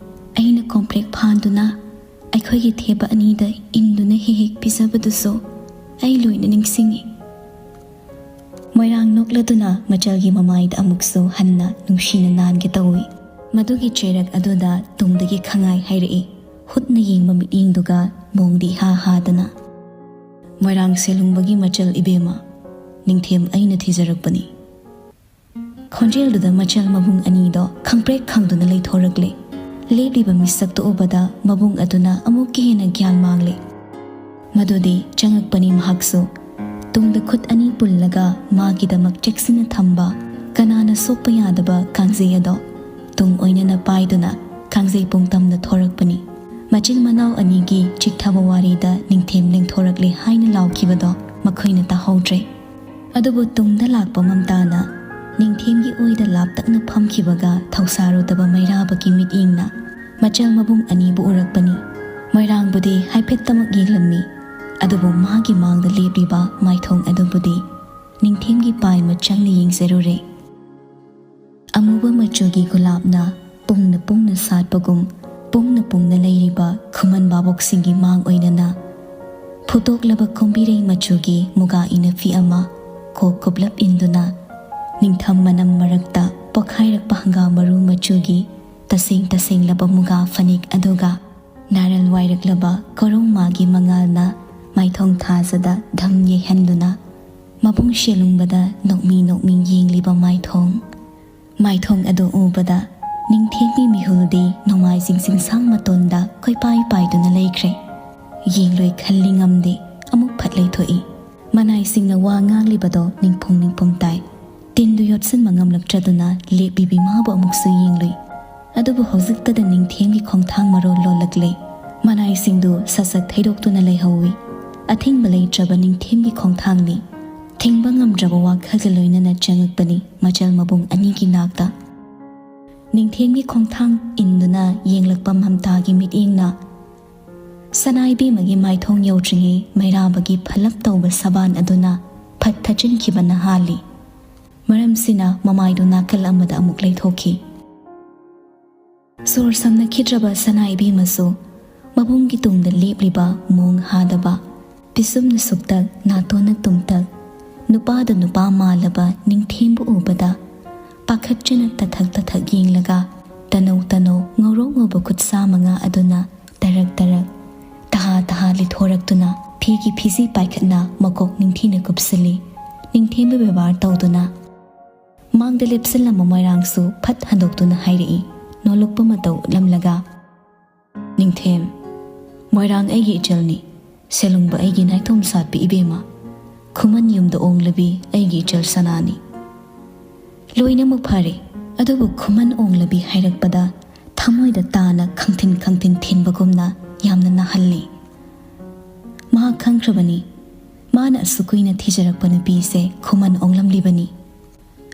ꯑꯩꯅ ꯀꯣꯝꯄ꯭ꯔꯦꯛ ꯐꯥꯟꯗꯨꯅ ꯑꯩꯈꯣꯏꯒꯤ ꯊꯦꯕ ꯑꯅꯤꯗ ꯏꯟꯗꯨꯅ ꯍꯦꯛ ꯍꯦꯛ ꯄꯤꯖꯕꯗꯨꯁꯨ ꯑꯩ ꯂꯣꯏꯅ ꯅꯤꯡꯁꯤꯡꯉꯤ"꯫ ꯃꯣꯏꯔꯥꯡ ꯅꯣꯛꯂꯗꯨꯅ ꯃꯆꯜꯒꯤ ꯃꯃꯥꯏꯗ ꯑꯃꯨꯛꯁꯨ ꯍꯟꯅ ꯅꯨꯡꯁꯤꯅ ꯅꯥꯟꯒꯦ ꯇꯧꯏ꯫ ꯃꯗꯨꯒꯤ ꯆꯩꯔꯛ ꯑꯗꯨꯗ ꯇꯨꯡꯗꯒꯤ ꯈꯪꯉꯥꯏ ꯍꯥꯏꯔꯛꯏ, ꯍꯨꯠꯅ ꯌꯦꯡꯕ ꯃꯤꯠꯌꯦꯡꯗꯨꯒ ꯃꯣꯡꯗꯤ ꯏꯍꯥ ꯍꯥꯗꯅ꯫ "ꯃꯣꯏꯔꯥꯡ ꯁꯦꯂꯨꯡꯕꯒꯤ ꯃꯆꯜ ꯏꯕꯦꯝꯃ, ꯅꯤꯡꯊꯦꯝ ꯑꯩꯅ ꯊꯤꯖꯔꯛꯄꯅꯤ"꯫ ꯈꯣꯟꯖꯦꯜꯗꯨꯗ ꯃꯆꯜ ꯃꯕꯨꯡ ꯑꯅꯤꯗꯣ ꯈꯪꯄ꯭ꯔꯦꯛ ꯈꯪꯗꯨꯅ ꯂꯩꯊꯣꯔꯛꯂꯦ꯫ ꯂꯦꯞꯂꯤꯕ ꯃꯤꯁꯛꯇꯨ ꯎꯕꯗ ꯃꯕꯨꯡ ꯑꯗꯨꯅ ꯑꯃꯨꯛꯀ ꯍꯦꯟꯅ ꯒ꯭ꯌꯥꯟ ꯃꯥꯡꯂꯦ꯫ ꯃꯗꯨꯗꯤ ꯆꯪꯉꯛꯄꯅꯤ ꯃꯍꯥꯛꯁꯨ꯫ ꯇꯨꯡꯗ ꯈꯨꯠ ꯑꯅꯤ ꯄꯨꯜꯂꯒ ꯃꯥꯒꯤꯗꯃꯛ ꯆꯦꯛꯁꯤꯟꯅ ꯊꯝꯕ ꯀꯅꯥꯅ ꯁꯣꯛꯄ ꯌꯥꯗꯕ ꯀꯥꯡꯖꯩ ꯑꯗꯣ ꯇꯨꯡ ꯑꯣꯏꯅꯅ ꯄꯥꯏꯗꯨꯅ ꯀꯥꯡꯖꯩ ꯄꯨꯡꯇꯝꯗ ꯊꯣꯔꯛꯄꯅꯤ꯫ ꯃꯆꯤꯟ ꯃꯅꯥꯎ ꯑꯅꯤꯒꯤ ꯆꯤꯛꯊꯕ ꯋꯥꯔꯤꯗ ꯅꯤꯡꯊꯦꯝ ꯂꯦꯡꯊꯣꯔꯛꯂꯦ ꯍꯥꯏꯅ ꯂꯥꯎꯈꯤꯕꯗꯣ ꯃꯈꯣꯏꯅ ꯇꯥꯍꯧꯗ꯭ꯔꯦ꯫ ꯑꯗꯨꯕꯨ ꯇꯨꯡꯗ ꯂꯥꯛꯄ ꯃꯝꯇꯥꯅ ꯅꯤꯡꯊꯦꯝꯒꯤ ꯑꯣꯏꯗ ꯂꯥꯞꯇꯛꯅ ꯐꯝꯈꯤꯕꯒ ꯊꯧꯁꯥꯔꯨꯗꯕ ꯃꯩꯔꯥꯕꯒꯤ ꯃꯤꯠꯌꯦꯡꯅ ꯃꯆꯜ ꯃꯕꯨꯡ ꯑꯅꯤꯕꯨ ꯎꯔꯛꯄꯅꯤ꯫ ꯃꯣꯏꯔꯥꯡꯕꯨꯗꯤ ꯍꯥꯏꯐꯦꯠꯇꯃꯛ ꯌꯦꯡꯂꯝꯃꯤ, ꯑꯗꯨꯕꯨ ꯃꯥꯒꯤ ꯃꯥꯡꯗ ꯂꯦꯞꯂꯤꯕ ꯃꯥꯏꯊꯣꯡ ꯑꯗꯨꯕꯨꯗꯤ ꯅꯤꯡꯊꯦꯝꯒꯤ ꯄꯥꯏꯃ ꯆꯪꯅ ꯌꯦꯡꯖꯔꯨꯔꯦ꯫ ꯑꯃꯨꯕ ꯃꯆꯨꯒꯤ ꯒꯨꯂꯥꯞꯅ ꯄꯨꯡꯅ ꯄꯨꯡꯅ ꯁꯥꯠꯄꯒꯨꯝ, ꯄꯨꯡꯅ ꯄꯨꯡꯅ ꯂꯩꯔꯤꯕ ꯈꯨꯃꯟ ꯚꯥꯕꯣꯛꯁꯤꯡꯒꯤ ꯃꯥꯡ ꯑꯣꯏꯅꯅ ꯐꯨꯠꯇꯣꯛꯂꯕ ꯀꯣꯝꯕꯤꯔꯩ ꯃꯆꯨꯒꯤ ꯃꯨꯒꯥ ꯏꯅꯐꯤ ꯑꯃ ꯀꯣꯛ ꯀꯨꯞꯂꯞ ꯏꯟꯗꯨꯅ, ꯅꯤꯡꯊꯝ ꯃꯅꯝ ꯃꯔꯛꯇ ꯄꯣꯈꯥꯏꯔꯛꯄ ꯍꯪꯒꯥꯝ ꯃꯔꯨ ꯃꯆꯨꯒꯤ ꯇꯁꯦꯡ ꯇꯁꯦꯡꯂꯕ ꯃꯨꯒꯥ ꯐꯅꯦꯛ ꯑꯗꯨꯒ ꯅꯥꯔꯜ ꯋꯥꯏꯔꯛꯂꯕ ꯀꯣꯔꯧꯃꯥꯒꯤ ꯃꯉꯥꯜꯅ ꯃꯥꯏꯊꯣꯡ ꯊꯥꯖꯗ ꯙꯝ ꯌꯩꯍꯟꯗꯨꯅ ꯃꯕꯨꯡ ꯁꯦꯂꯨꯡꯕꯗ ꯅꯣꯛꯃꯤ ꯅꯣꯛꯃꯤ ꯌꯦꯡꯂꯤꯕ ꯃꯥꯏꯊꯣꯡ꯫ ꯃꯥꯏꯊꯣꯡ ꯑꯗꯨ ꯎꯕꯗ ꯅꯤꯡꯊꯦꯝꯒꯤ ꯃꯤꯍꯨꯜꯗꯤ ꯅꯣꯡꯃꯥꯏꯖꯤꯡ ꯆꯤꯡꯁꯥꯡ ꯃꯇꯣꯟꯗ ꯀꯣꯏꯄꯥꯏ ꯄꯥꯏꯗꯨꯅ ꯂꯩꯈ꯭ꯔꯦ꯫ ꯌꯦꯡꯂꯣꯏ ꯈꯜꯂꯤ ꯉꯝꯗꯦ, ꯑꯃꯨꯛ ꯐꯠ ꯂꯩꯊꯣꯛꯏ꯫ ꯃꯅꯥꯏꯁꯤꯡꯅ ꯋꯥ ꯉꯥꯡꯂꯤꯕꯗꯣ ꯅꯤꯡꯐꯨꯡ ꯅꯤꯡꯐꯨꯡ ꯇꯥꯏ꯫ ꯇꯤꯟꯗꯨ ꯌꯣꯠꯁꯤꯟꯕ ꯉꯝꯂꯛꯇ꯭ꯔꯗꯨꯅ ꯂꯦꯞꯂꯤꯕꯤ ꯃꯥꯕꯨ ꯑꯃꯨꯛꯁꯨ ꯌꯦꯡꯂꯨꯏ꯫ ꯑꯗꯨꯕꯨ ꯍꯧꯖꯤꯛꯇꯗ ꯅꯤꯡꯊꯦꯝꯒꯤ ꯈꯣꯡꯊꯥꯡ ꯃꯔꯣꯜ ꯂꯣꯜꯂꯛꯂꯦ꯫ ꯃꯅꯥꯏꯁꯤꯡꯗꯨ ꯁꯠ ꯁꯠ ꯊꯩꯗꯣꯛꯇꯨꯅ ꯂꯩꯍꯧꯏ꯫ ꯑꯊꯤꯡꯕ ꯂꯩꯇ꯭ꯔꯕ ꯅꯤꯡꯊꯦꯝꯒꯤ ꯈꯣꯡꯊꯥꯡꯅꯤ꯫ ꯊꯤꯡꯕ ꯉꯝꯗ꯭ꯔꯕ ꯋꯥꯈꯜꯒ ꯂꯣꯏꯅꯅ ꯆꯪꯉꯛꯄꯅꯤ ꯃꯆꯜ ꯃꯕꯨꯡ ꯑꯅꯤꯒꯤ ꯅꯥꯛꯇ꯫ ꯅꯤꯡꯊꯦꯝꯒꯤ ꯈꯣꯡꯊꯥꯡ ꯏꯟꯗꯨꯅ ꯌꯦꯡꯂꯛꯄ ꯃꯝꯇꯥꯒꯤ ꯃꯤꯠꯌꯦꯡꯅ ꯁꯅꯥ ꯏꯕꯦꯝꯃꯒꯤ ꯃꯥꯏꯊꯣꯡ ꯌꯧꯗ꯭ꯔꯤꯉꯩ ꯃꯩꯔꯥꯕꯒꯤ ꯐꯂꯞ ꯇꯧꯕ ꯁꯕꯥꯟ ꯑꯗꯨꯅ ꯐꯠ ꯊꯠꯆꯤꯟꯈꯤꯕꯅ ꯍꯥꯜꯂꯤ꯫ ꯃꯔꯝꯁꯤꯅ ꯃꯃꯥꯏꯗꯨ ꯅꯥꯀꯜ ꯑꯃꯗ ꯑꯃꯨꯛ ꯂꯩꯊꯣꯛꯈꯤ꯫ ꯁꯣꯔ ꯁꯝꯅꯈꯤꯗ꯭ꯔꯕ ꯁꯅꯥ ꯏꯕꯦꯝꯃꯁꯨ ꯃꯕꯨꯡꯒꯤ ꯇꯨꯡꯗ ꯂꯦꯞꯂꯤꯕ ꯃꯣꯡ ꯍꯥꯗꯕ, ꯄꯤꯁꯨꯝꯅ ꯁꯨꯛꯇꯛ, ꯅꯥꯇꯣꯟꯅ ꯇꯨꯝꯇꯛ, ꯅꯨꯄꯥꯗ ꯅꯨꯄꯥ ꯃꯥꯜꯂꯕ ꯅꯤꯡꯊꯦꯝꯕꯨ ꯎꯕꯗ ꯄꯥꯈꯠꯆꯅ ꯇꯊꯛ ꯇꯊꯛ ꯌꯦꯡꯂꯒ ꯇꯅꯧ ꯇꯅꯧ ꯉꯧꯔꯣꯛ ꯉꯧꯕ ꯈꯨꯠꯁꯥ ꯃꯉꯥ ꯑꯗꯨꯅ ꯇꯔꯛ ꯇꯔꯛ, ꯇꯍꯥ ꯇꯍꯥ ꯂꯤꯊꯣꯔꯛꯇꯨꯅ ꯐꯤꯒꯤ ꯐꯤꯖꯤ ꯄꯥꯏꯈꯠꯅ ꯃꯀꯣꯛ ꯅꯤꯡꯊꯤꯅ ꯀꯨꯞꯁꯤꯜꯂꯤ꯫ ꯅꯤꯡꯊꯦꯝꯕ ꯕꯦꯕꯥꯔ ꯇꯧꯗꯨꯅ ꯃꯥꯡꯗ ꯂꯦꯞꯁꯤꯜꯂꯝꯕ ꯃꯣꯏꯔꯥꯡꯁꯨ ꯐꯠ ꯍꯟꯗꯣꯛꯇꯨꯅ ꯍꯥꯏꯔꯛꯏ, ꯅꯣꯂꯨꯛꯄ ꯃꯇꯧ ꯎꯠꯂꯝꯂꯒ, "ꯅꯤꯡꯊꯦꯝ, ꯃꯣꯏꯔꯥꯡ ꯑꯩꯒꯤ ꯏꯆꯜꯅꯤ, ꯁꯦꯂꯨꯡꯕ ꯑꯩꯒꯤ ꯅꯥꯏꯇꯣꯝ ꯁꯥꯠꯄꯤ ꯏꯕꯦꯝꯃ, ꯈꯨꯃꯟ ꯌꯨꯝꯗ ꯑꯣꯡꯂꯕꯤ ꯑꯩꯒꯤ ꯏꯆꯜ ꯁꯅꯥꯅꯤ꯫" ꯂꯣꯏꯅꯃꯛ ꯐꯔꯦ, ꯑꯗꯨꯕꯨ ꯈꯨꯃꯟ ꯑꯣꯡꯂꯕꯤ ꯍꯥꯏꯔꯛꯄꯗ ꯊꯃꯣꯏꯗ ꯇꯥꯅ ꯈꯪꯊꯤꯟ ꯈꯪꯊꯤꯟ ꯊꯤꯟꯕꯒꯨꯝꯅ ꯌꯥꯝꯅ ꯅꯥꯍꯜꯂꯤ꯫ ꯃꯍꯥꯛ ꯈꯪꯈ꯭ꯔꯕꯅꯤ, ꯃꯥꯅ ꯑꯁꯨꯛ ꯀꯨꯏꯅ ꯊꯤꯖꯔꯛꯄ ꯅꯨꯄꯤꯁꯦ ꯈꯨꯃꯟ ꯑꯣꯡꯂꯝꯂꯤꯕꯅꯤ꯫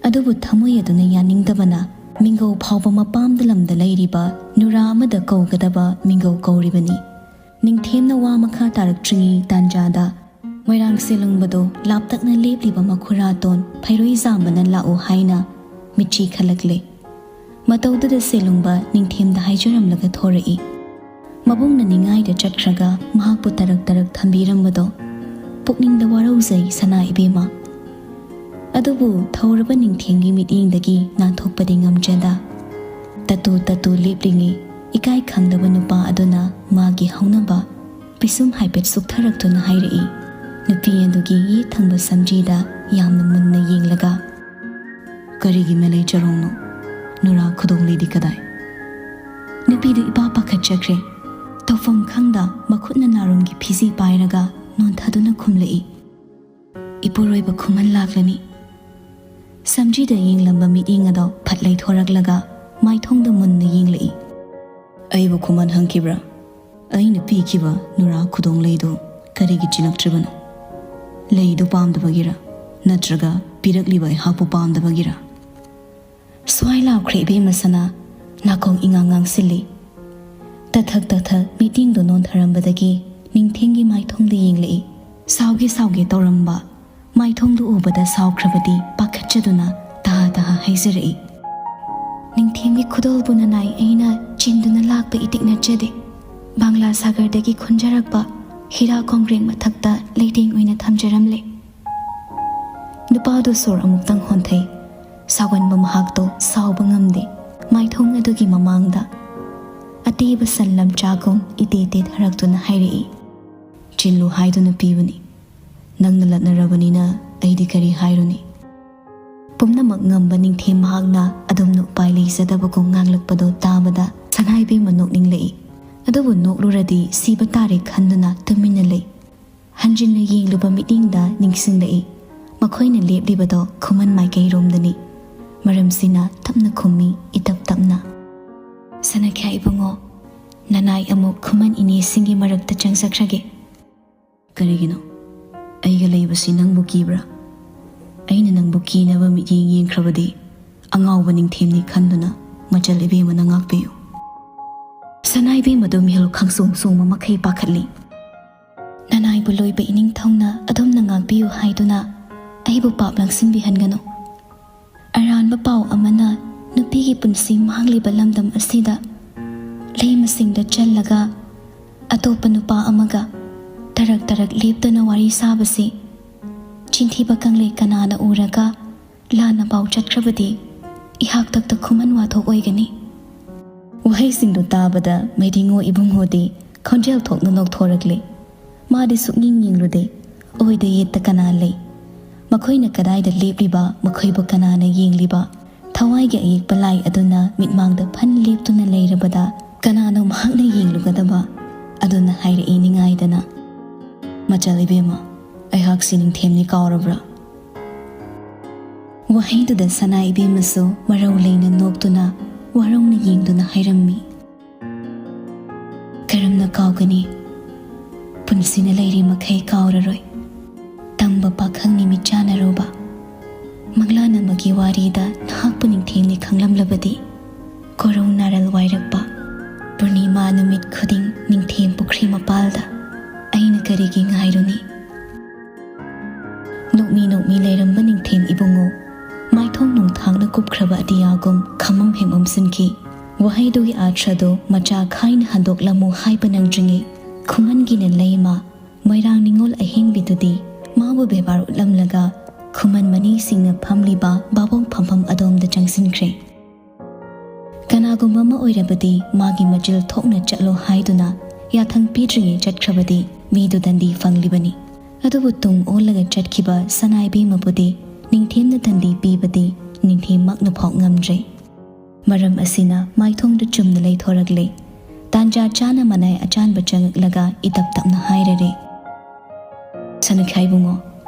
ꯑꯗꯨꯕꯨ ꯊꯃꯣꯏ ꯑꯗꯨꯅ ꯌꯥꯅꯤꯡꯗꯕꯅ ꯃꯤꯡꯒꯧ ꯐꯥꯎꯕ ꯃꯄꯥꯝꯗ ꯂꯝꯗ ꯂꯩꯔꯤꯕ ꯅꯨꯔꯥ ꯑꯃꯗ ꯀꯧꯒꯗꯕ ꯃꯤꯡꯒꯧ ꯀꯧꯔꯤꯕꯅꯤ꯫ ꯅꯤꯡꯊꯦꯝꯅ ꯋꯥ ꯃꯈꯥ ꯇꯥꯔꯛꯇ꯭ꯔꯤꯉꯩ ꯇꯥꯟꯖꯥꯗ ꯃꯣꯏꯔꯥꯡ ꯁꯦꯂꯨꯡꯕꯗꯣ ꯂꯥꯞꯇꯛꯅ ꯂꯦꯞꯂꯤꯕ ꯃꯈꯨꯔꯥꯇꯣꯟ ꯐꯩꯔꯣꯏ ꯖꯥꯝꯕꯅ ꯂꯥꯛꯎ ꯍꯥꯏꯅ ꯃꯤꯠꯆꯤ ꯈꯜꯂꯛꯂꯦ꯫ ꯃꯇꯧꯗꯨꯗ ꯁꯦꯂꯨꯡꯕ ꯅꯤꯡꯊꯦꯝꯗ ꯍꯥꯏꯖꯔꯝꯂꯒ ꯊꯣꯔꯛꯏ꯫ ꯃꯕꯨꯡꯅ ꯅꯤꯡꯉꯥꯏꯗ ꯆꯠꯈ꯭ꯔꯒ ꯃꯍꯥꯛꯄꯨ ꯇꯔꯛ ꯇꯔꯛ ꯊꯝꯕꯤꯔꯝꯕꯗꯣ ꯄꯨꯛꯅꯤꯡꯗ ꯋꯥꯔꯧꯖꯩ ꯁꯅꯥ ꯏꯕꯦꯝꯃ꯫ ꯑꯗꯨꯕꯨ ꯊꯧꯔꯕ ꯅꯤꯡꯊꯦꯝꯒꯤ ꯃꯤꯠꯌꯦꯡꯗꯒꯤ ꯅꯥꯟꯊꯣꯛꯄꯗꯤ ꯉꯝꯖꯗ꯫ ꯇꯠꯇꯨ ꯇꯠꯇꯨ ꯂꯦꯞꯂꯤꯉꯩ ꯏꯀꯥꯏ ꯈꯪꯗꯕ ꯅꯨꯄꯥ ꯑꯗꯨꯅ ꯃꯥꯒꯤ ꯍꯧꯅꯕ ꯄꯤꯁꯨꯝ ꯍꯥꯏꯐꯦꯠ ꯁꯨꯛꯊꯔꯛꯇꯨꯅ ꯍꯥꯏꯔꯛꯏ, ꯅꯨꯄꯤ ꯑꯗꯨꯒꯤ ꯌꯦꯠ ꯊꯪꯕ ꯁꯝꯖꯤꯗ ꯌꯥꯝꯅ ꯃꯨꯟꯅ ꯌꯦꯡꯂꯒ꯫ "ꯀꯔꯤꯒꯤ ꯃꯦꯂꯩ ꯆꯔꯣꯡꯅꯣ? ꯅꯨꯔꯥ ꯈꯨꯗꯣꯡꯂꯩꯗꯤ ꯀꯗꯥꯏ?" ꯅꯨꯄꯤꯗꯨ ꯏꯄꯥ ꯄꯥꯈꯠꯆꯈ꯭ꯔꯦ꯫ ꯇꯧꯐꯝ ꯈꯪꯗ ꯃꯈꯨꯠꯅ ꯅꯥꯔꯨꯝꯒꯤ ꯐꯤꯖꯤ ꯄꯥꯏꯔꯒ ꯅꯣꯟꯊꯗꯨꯅ ꯈꯨꯝꯂꯛꯏ, "ꯏꯄꯨꯔꯣꯏꯕ ꯈꯨꯃꯟ ꯂꯥꯛꯂꯅꯤ꯫" ꯁꯝꯖꯤꯗ ꯌꯦꯡꯂꯝꯕ ꯃꯤꯠꯌꯦꯡ ꯑꯗꯣ ꯐꯠ ꯂꯩꯊꯣꯔꯛꯂꯒ ꯃꯥꯏꯊꯣꯡꯗ ꯃꯨꯟꯅ ꯌꯦꯡꯂꯛꯏ꯫ "ꯑꯩꯕꯨ ꯈꯨꯃꯟ ꯍꯪꯈꯤꯕ꯭ꯔꯥ? ꯑꯩꯅ ꯄꯤꯈꯤꯕ ꯅꯨꯔꯥ ꯈꯨꯗꯣꯡꯂꯩꯗꯨ ꯀꯔꯤꯒꯤ ꯆꯤꯜꯂꯛꯇ꯭ꯔꯤꯕꯅꯣ? ꯂꯩꯗꯨ ꯄꯥꯝꯗꯕꯒꯤꯔ? ꯅꯠꯇ꯭ꯔꯒ ꯄꯤꯔꯛꯂꯤꯕ ꯑꯩꯍꯥꯛꯄꯨ ꯄꯥꯝꯗꯕꯒꯤꯔ?" ꯁ꯭ꯋꯥꯏ ꯂꯥꯎꯈ꯭ꯔꯦ ꯏꯕꯦꯝꯃ ꯁꯅꯥ, ꯅꯥꯀꯣꯡ ꯏꯉꯥꯡ ꯉꯥꯡꯁꯤꯜꯂꯤ꯫ ꯇꯊꯛ ꯇꯊꯛ ꯃꯤꯠꯌꯦꯡꯗꯨ ꯅꯣꯟꯊꯔꯝꯕꯗꯒꯤ ꯅꯤꯡꯊꯦꯝꯒꯤ ꯃꯥꯏꯊꯣꯡꯗ ꯌꯦꯡꯂꯛꯏ꯫ ꯁꯥꯎꯒꯦ ꯁꯥꯎꯒꯦ ꯇꯧꯔꯝꯕ ꯃꯥꯏꯊꯣꯡꯗꯨ ꯎꯕꯗ ꯁꯥꯎꯈ꯭ꯔꯕꯗꯤ ꯄꯥꯈꯠꯆꯗꯨꯅ ꯇꯍꯥ ꯇꯍꯥ ꯍꯥꯏꯖꯔꯛꯏ꯫ ꯅꯤꯡꯊꯦꯝꯒꯤ ꯈꯨꯗꯣꯜꯕꯨ ꯅꯅꯥꯏ ꯑꯩꯅ ꯆꯤꯟꯗꯨꯅ ꯂꯥꯛꯄ ꯏꯇꯤꯛ ꯅꯠꯆꯗꯦ꯫ ꯕꯪꯂꯥ ꯁꯥꯒꯔꯗꯒꯤ ꯈꯨꯟꯖꯔꯛꯄ ꯍꯤꯔꯥ ꯀꯣꯡꯒ꯭ꯔꯦꯡ ꯃꯊꯛꯇ ꯂꯩꯇꯦꯡ ꯑꯣꯏꯅ ꯊꯝꯖꯔꯝꯂꯦ꯫ ꯅꯨꯄꯥꯗꯨ ꯁꯣꯔ ꯑꯃꯨꯛꯇꯪ ꯍꯣꯟꯊꯩ꯫ ꯁꯥꯎꯒꯟꯕ ꯃꯍꯥꯛꯇꯣ ꯁꯥꯎꯕ ꯉꯝꯗꯦ꯫ ꯃꯥꯏꯊꯣꯡ ꯑꯗꯨꯒꯤ ꯃꯃꯥꯡꯗ ꯑꯇꯦꯕ ꯁꯟ ꯂꯝꯆꯥꯒꯨꯝ ꯏꯇꯦ ꯇꯦꯊꯔꯛꯇꯨꯅ ꯍꯥꯏꯔꯛꯏ, "ꯆꯤꯜꯂꯨ ꯍꯥꯏꯗꯨꯅ ꯄꯤꯕꯅꯤ꯫ ꯅꯪꯅ ꯂꯠꯅꯔꯕꯅꯤꯅ ꯑꯩꯗꯤ ꯀꯔꯤ ꯍꯥꯏꯔꯨꯅꯤ?" ꯄꯨꯝꯅꯃꯛ ꯉꯝꯕ ꯅꯤꯡꯊꯦꯝ ꯃꯍꯥꯛꯅ ꯑꯗꯨꯝꯅ ꯎꯄꯥꯏ ꯂꯩꯖꯗꯕꯒꯨꯝ ꯉꯥꯡꯂꯛꯄꯗꯣ ꯇꯥꯕꯗ ꯁꯅꯥꯏꯕꯦꯝꯃ ꯅꯣꯛꯅꯤꯡꯂꯛꯏ꯫ ꯑꯗꯨꯕꯨ ꯅꯣꯛꯂꯨꯔꯗꯤ ꯁꯤꯕ ꯇꯥꯔꯦ ꯈꯟꯗꯨꯅ ꯇꯨꯃꯤꯟꯅ ꯂꯩ꯫ ꯍꯟꯖꯤꯟꯅ ꯌꯦꯡꯂꯨꯕ ꯃꯤꯠꯌꯦꯡꯗ ꯅꯤꯡꯁꯤꯡꯂꯛꯏ꯫ ꯃꯈꯣꯏꯅ ꯂꯦꯞꯂꯤꯕꯗꯣ ꯈꯨꯃꯟ ꯃꯥꯏꯀꯩꯔꯣꯝꯗꯅꯤ꯫ ꯃꯔꯝꯁꯤꯅ ꯇꯞꯅ ꯈꯨꯝꯃꯤ, ꯏꯇꯞ ꯇꯞꯅ, "ꯁꯅꯥꯈ꯭ꯌꯥ ꯏꯕꯨꯡꯉꯣ, ꯅꯅꯥꯏ ꯑꯃꯨꯛ ꯈꯨꯃꯟ ꯏꯅꯦꯁꯤꯡꯒꯤ ꯃꯔꯛꯇ ꯆꯪꯖꯈ꯭ꯔꯒꯦ꯫" "ꯀꯔꯤꯒꯤꯅꯣ? ꯑꯩꯒ ꯂꯩꯕꯁꯤ ꯅꯪꯕꯨ ꯀꯤꯕ꯭ꯔꯥ? ꯑꯩꯅ ꯅꯪꯕꯨ ꯀꯤꯅꯕ ꯃꯤꯠꯌꯦꯡ ꯌꯦꯡꯈ꯭ꯔꯕꯗꯤ ꯑꯉꯥꯎꯕ ꯅꯤꯡꯊꯦꯝꯅꯤ ꯈꯟꯗꯨꯅ ꯃꯆꯜ ꯏꯕꯦꯝꯃꯅ ꯉꯥꯛꯄꯤꯌꯨ꯫" ꯁꯅꯥ ꯏꯕꯦꯝꯃꯗꯨ ꯃꯤꯍꯨꯜ ꯈꯪꯁꯣꯡ ꯁꯣꯡꯕ ꯃꯈꯩ ꯄꯥꯈꯠꯂꯤ꯫ "ꯅꯅꯥꯏꯕꯨ ꯂꯣꯏꯕ ꯏꯅꯤꯡꯊꯧꯅ ꯑꯗꯣꯝꯅ ꯉꯥꯛꯄꯤꯌꯨ ꯍꯥꯏꯗꯨꯅ ꯑꯩꯕꯨ ꯄꯥꯞ ꯂꯥꯡꯁꯤꯟꯕꯤꯍꯟꯒꯅꯨ꯫ ꯑꯔꯥꯟꯕ ꯄꯥꯎ ꯑꯃꯅ ꯅꯨꯄꯤꯒꯤ ꯄꯨꯟꯁꯤ ꯃꯥꯡꯂꯤꯕ ꯂꯝꯗꯝ ꯑꯁꯤꯗ ꯂꯩꯃꯁꯤꯡꯗ ꯆꯜꯂꯒ ꯑꯇꯣꯞꯄ ꯅꯨꯄꯥ ꯑꯃꯒ ꯇꯔꯛ ꯇꯔꯛ ꯂꯦꯞꯇꯨꯅ ꯋꯥꯔꯤ ꯁꯥꯕꯁꯤ ꯆꯤꯟꯊꯤꯕ ꯀꯪꯂꯩ ꯀꯅꯥꯅ ꯎꯔꯒ ꯂꯥꯟꯅ ꯄꯥꯎ ꯆꯠꯈ꯭ꯔꯕꯗꯤ ꯏꯍꯥꯛꯇꯛꯇ ꯈꯨꯃꯟ ꯋꯥꯊꯣꯛ ꯑꯣꯏꯒꯅꯤ꯫" ꯋꯥꯍꯩꯁꯤꯡꯗꯨ ꯇꯥꯕꯗ ꯃꯩꯗꯤꯉꯣ ꯏꯕꯨꯡꯉꯣꯗꯤ ꯈꯣꯟꯖꯦꯜ ꯊꯣꯛꯅ ꯅꯣꯛꯊꯣꯔꯛꯂꯦ꯫ ꯃꯥꯗꯤ ꯁꯨꯛꯌꯦꯡ ꯌꯦꯡꯂꯨꯗꯦ꯫ ꯑꯣꯏꯗ ꯌꯦꯠꯇ ꯀꯅꯥ ꯂꯩ? ꯃꯈꯣꯏꯅ ꯀꯗꯥꯏꯗ ꯂꯦꯞꯂꯤꯕ, ꯃꯈꯣꯏꯕꯨ ꯀꯅꯥꯅ ꯌꯦꯡꯂꯤꯕ? ꯊꯋꯥꯏꯒꯤ ꯑꯌꯦꯛꯄ ꯂꯥꯏ ꯑꯗꯨꯅ ꯃꯤꯠꯃꯥꯡꯗ ꯐꯟ ꯂꯦꯞꯇꯨꯅ ꯂꯩꯔꯕꯗ ꯀꯅꯥꯅꯣ ꯃꯍꯥꯛꯅ ꯌꯦꯡꯂꯨꯒꯗꯕ? ꯑꯗꯨꯅ ꯍꯥꯏꯔꯛꯏ ꯅꯤꯡꯉꯥꯏꯗꯅ, "ꯃꯆꯜ ꯏꯕꯦꯝꯃ, ꯑꯩꯍꯥꯛꯁꯤ ꯅꯤꯡꯊꯦꯝꯅꯤ ꯀꯥꯎꯔꯕ꯭ꯔꯥ?" ꯋꯥꯍꯩꯗꯨꯗ ꯁꯅꯥ ꯏꯕꯦꯝꯃꯁꯨ ꯃꯔꯧ ꯂꯩꯅ ꯅꯣꯛꯇꯨꯅ ꯋꯥꯔꯧꯅ ꯌꯦꯡꯗꯨꯅ ꯍꯥꯏꯔꯝꯃꯤ, "ꯀꯔꯝꯅ ꯀꯥꯎꯒꯅꯤ? ꯄꯨꯟꯁꯤꯅ ꯂꯩꯔꯤ ꯃꯈꯩ ꯀꯥꯎꯔꯔꯣꯏ꯫ ꯇꯝꯕ ꯄꯥꯈꯪꯅꯤ ꯃꯤꯠꯆꯥꯟꯅꯔꯨꯕ꯫ ꯃꯪꯂꯥꯟ ꯑꯃꯒꯤ ꯋꯥꯔꯤꯗ ꯅꯍꯥꯛꯄꯨ ꯅꯤꯡꯊꯦꯝꯅꯤ ꯈꯪꯂꯝꯂꯕꯗꯤ, ꯀꯣꯔꯧ ꯅꯥꯔꯜ ꯋꯥꯏꯔꯛꯄ ꯄꯨꯔꯅꯤꯃꯥ ꯅꯨꯃꯤꯠ ꯈꯨꯗꯤꯡ ꯅꯤꯡꯊꯦꯝ ꯄꯨꯈ꯭ꯔꯤ ꯃꯄꯥꯜꯗ ꯑꯩꯅ ꯀꯔꯤꯒꯤ ꯉꯥꯏꯔꯨꯅꯤ?" ꯅꯣꯛꯃꯤ ꯅꯣꯛꯃꯤ ꯂꯩꯔꯝꯕ ꯅꯤꯡꯊꯦꯝ ꯏꯕꯨꯡꯉꯣ ꯃꯥꯏꯊꯣꯡ ꯅꯣꯡꯊꯥꯡꯅ ꯀꯨꯞꯈ꯭ꯔꯕ ꯑꯇꯤꯌꯥꯒꯨꯝ ꯈꯝꯃꯝ ꯍꯦꯝꯃꯝꯁꯤꯟꯈꯤ꯫ ꯋꯥꯍꯩꯗꯨꯒꯤ ꯑꯥꯔꯊꯗꯨ ꯃꯆꯥ ꯈꯥꯏꯅ ꯍꯟꯗꯣꯛꯂꯝꯃꯨ ꯍꯥꯏꯕ ꯅꯪꯗ꯭ꯔꯤꯉꯩ ꯈꯨꯃꯟꯒꯤꯅ ꯂꯩꯃ ꯃꯣꯏꯔꯥꯡ ꯅꯤꯉꯣꯜ ꯑꯍꯤꯡꯕꯤꯗꯨꯗꯤ ꯃꯥꯕꯨ ꯕꯦꯕꯥꯔ ꯎꯠꯂꯝꯂꯒ ꯈꯨꯃꯟ ꯃꯅꯤꯁꯤꯡꯅ ꯐꯝꯂꯤꯕ ꯚꯥꯕꯣꯛ ꯐꯝꯐꯝ ꯑꯗꯣꯝꯗ ꯆꯪꯁꯤꯟꯈ꯭ꯔꯦ꯫ ꯀꯅꯥꯒꯨꯝꯕ ꯑꯃ ꯑꯣꯏꯔꯕꯗꯤ ꯃꯥꯒꯤ ꯃꯆꯤꯜ ꯊꯣꯛꯅ ꯆꯠꯂꯣ ꯍꯥꯏꯗꯨꯅ ꯌꯥꯊꯪ ꯄꯤꯗ꯭ꯔꯤꯉꯩ ꯆꯠꯈ꯭ꯔꯕꯗꯤ ꯃꯤꯗꯨ ꯗꯟꯗꯤ ꯐꯪꯂꯤꯕꯅꯤ꯫ ꯑꯗꯨꯕꯨ ꯇꯨꯡ ꯑꯣꯜꯂꯒ ꯆꯠꯈꯤꯕ ꯁꯅꯥꯏꯕꯦꯝꯃꯕꯨꯗꯤ ꯅꯤꯡꯊꯦꯝꯅ ꯗꯟꯗꯤ ꯄꯤꯕꯗꯤ ꯅꯤꯡꯊꯦꯝꯃꯛꯅ ꯐꯥꯎ ꯉꯝꯗ꯭ꯔꯦ꯫ ꯃꯔꯝ ꯑꯁꯤꯅ ꯃꯥꯏꯊꯣꯡꯗ ꯆꯨꯝꯅ ꯂꯩꯊꯣꯔꯛꯂꯦ꯫ ꯇꯥꯟꯖꯥ ꯆꯥꯅ ꯃꯅꯥꯏ ꯑꯆꯥꯟꯕ ꯆꯪꯉꯛꯂꯒ ꯏꯇꯞ ꯇꯞꯅ ꯍꯥꯏꯔꯔꯦ, "ꯁꯅꯥꯈꯥꯏ ꯏꯕꯨꯡꯉꯣ,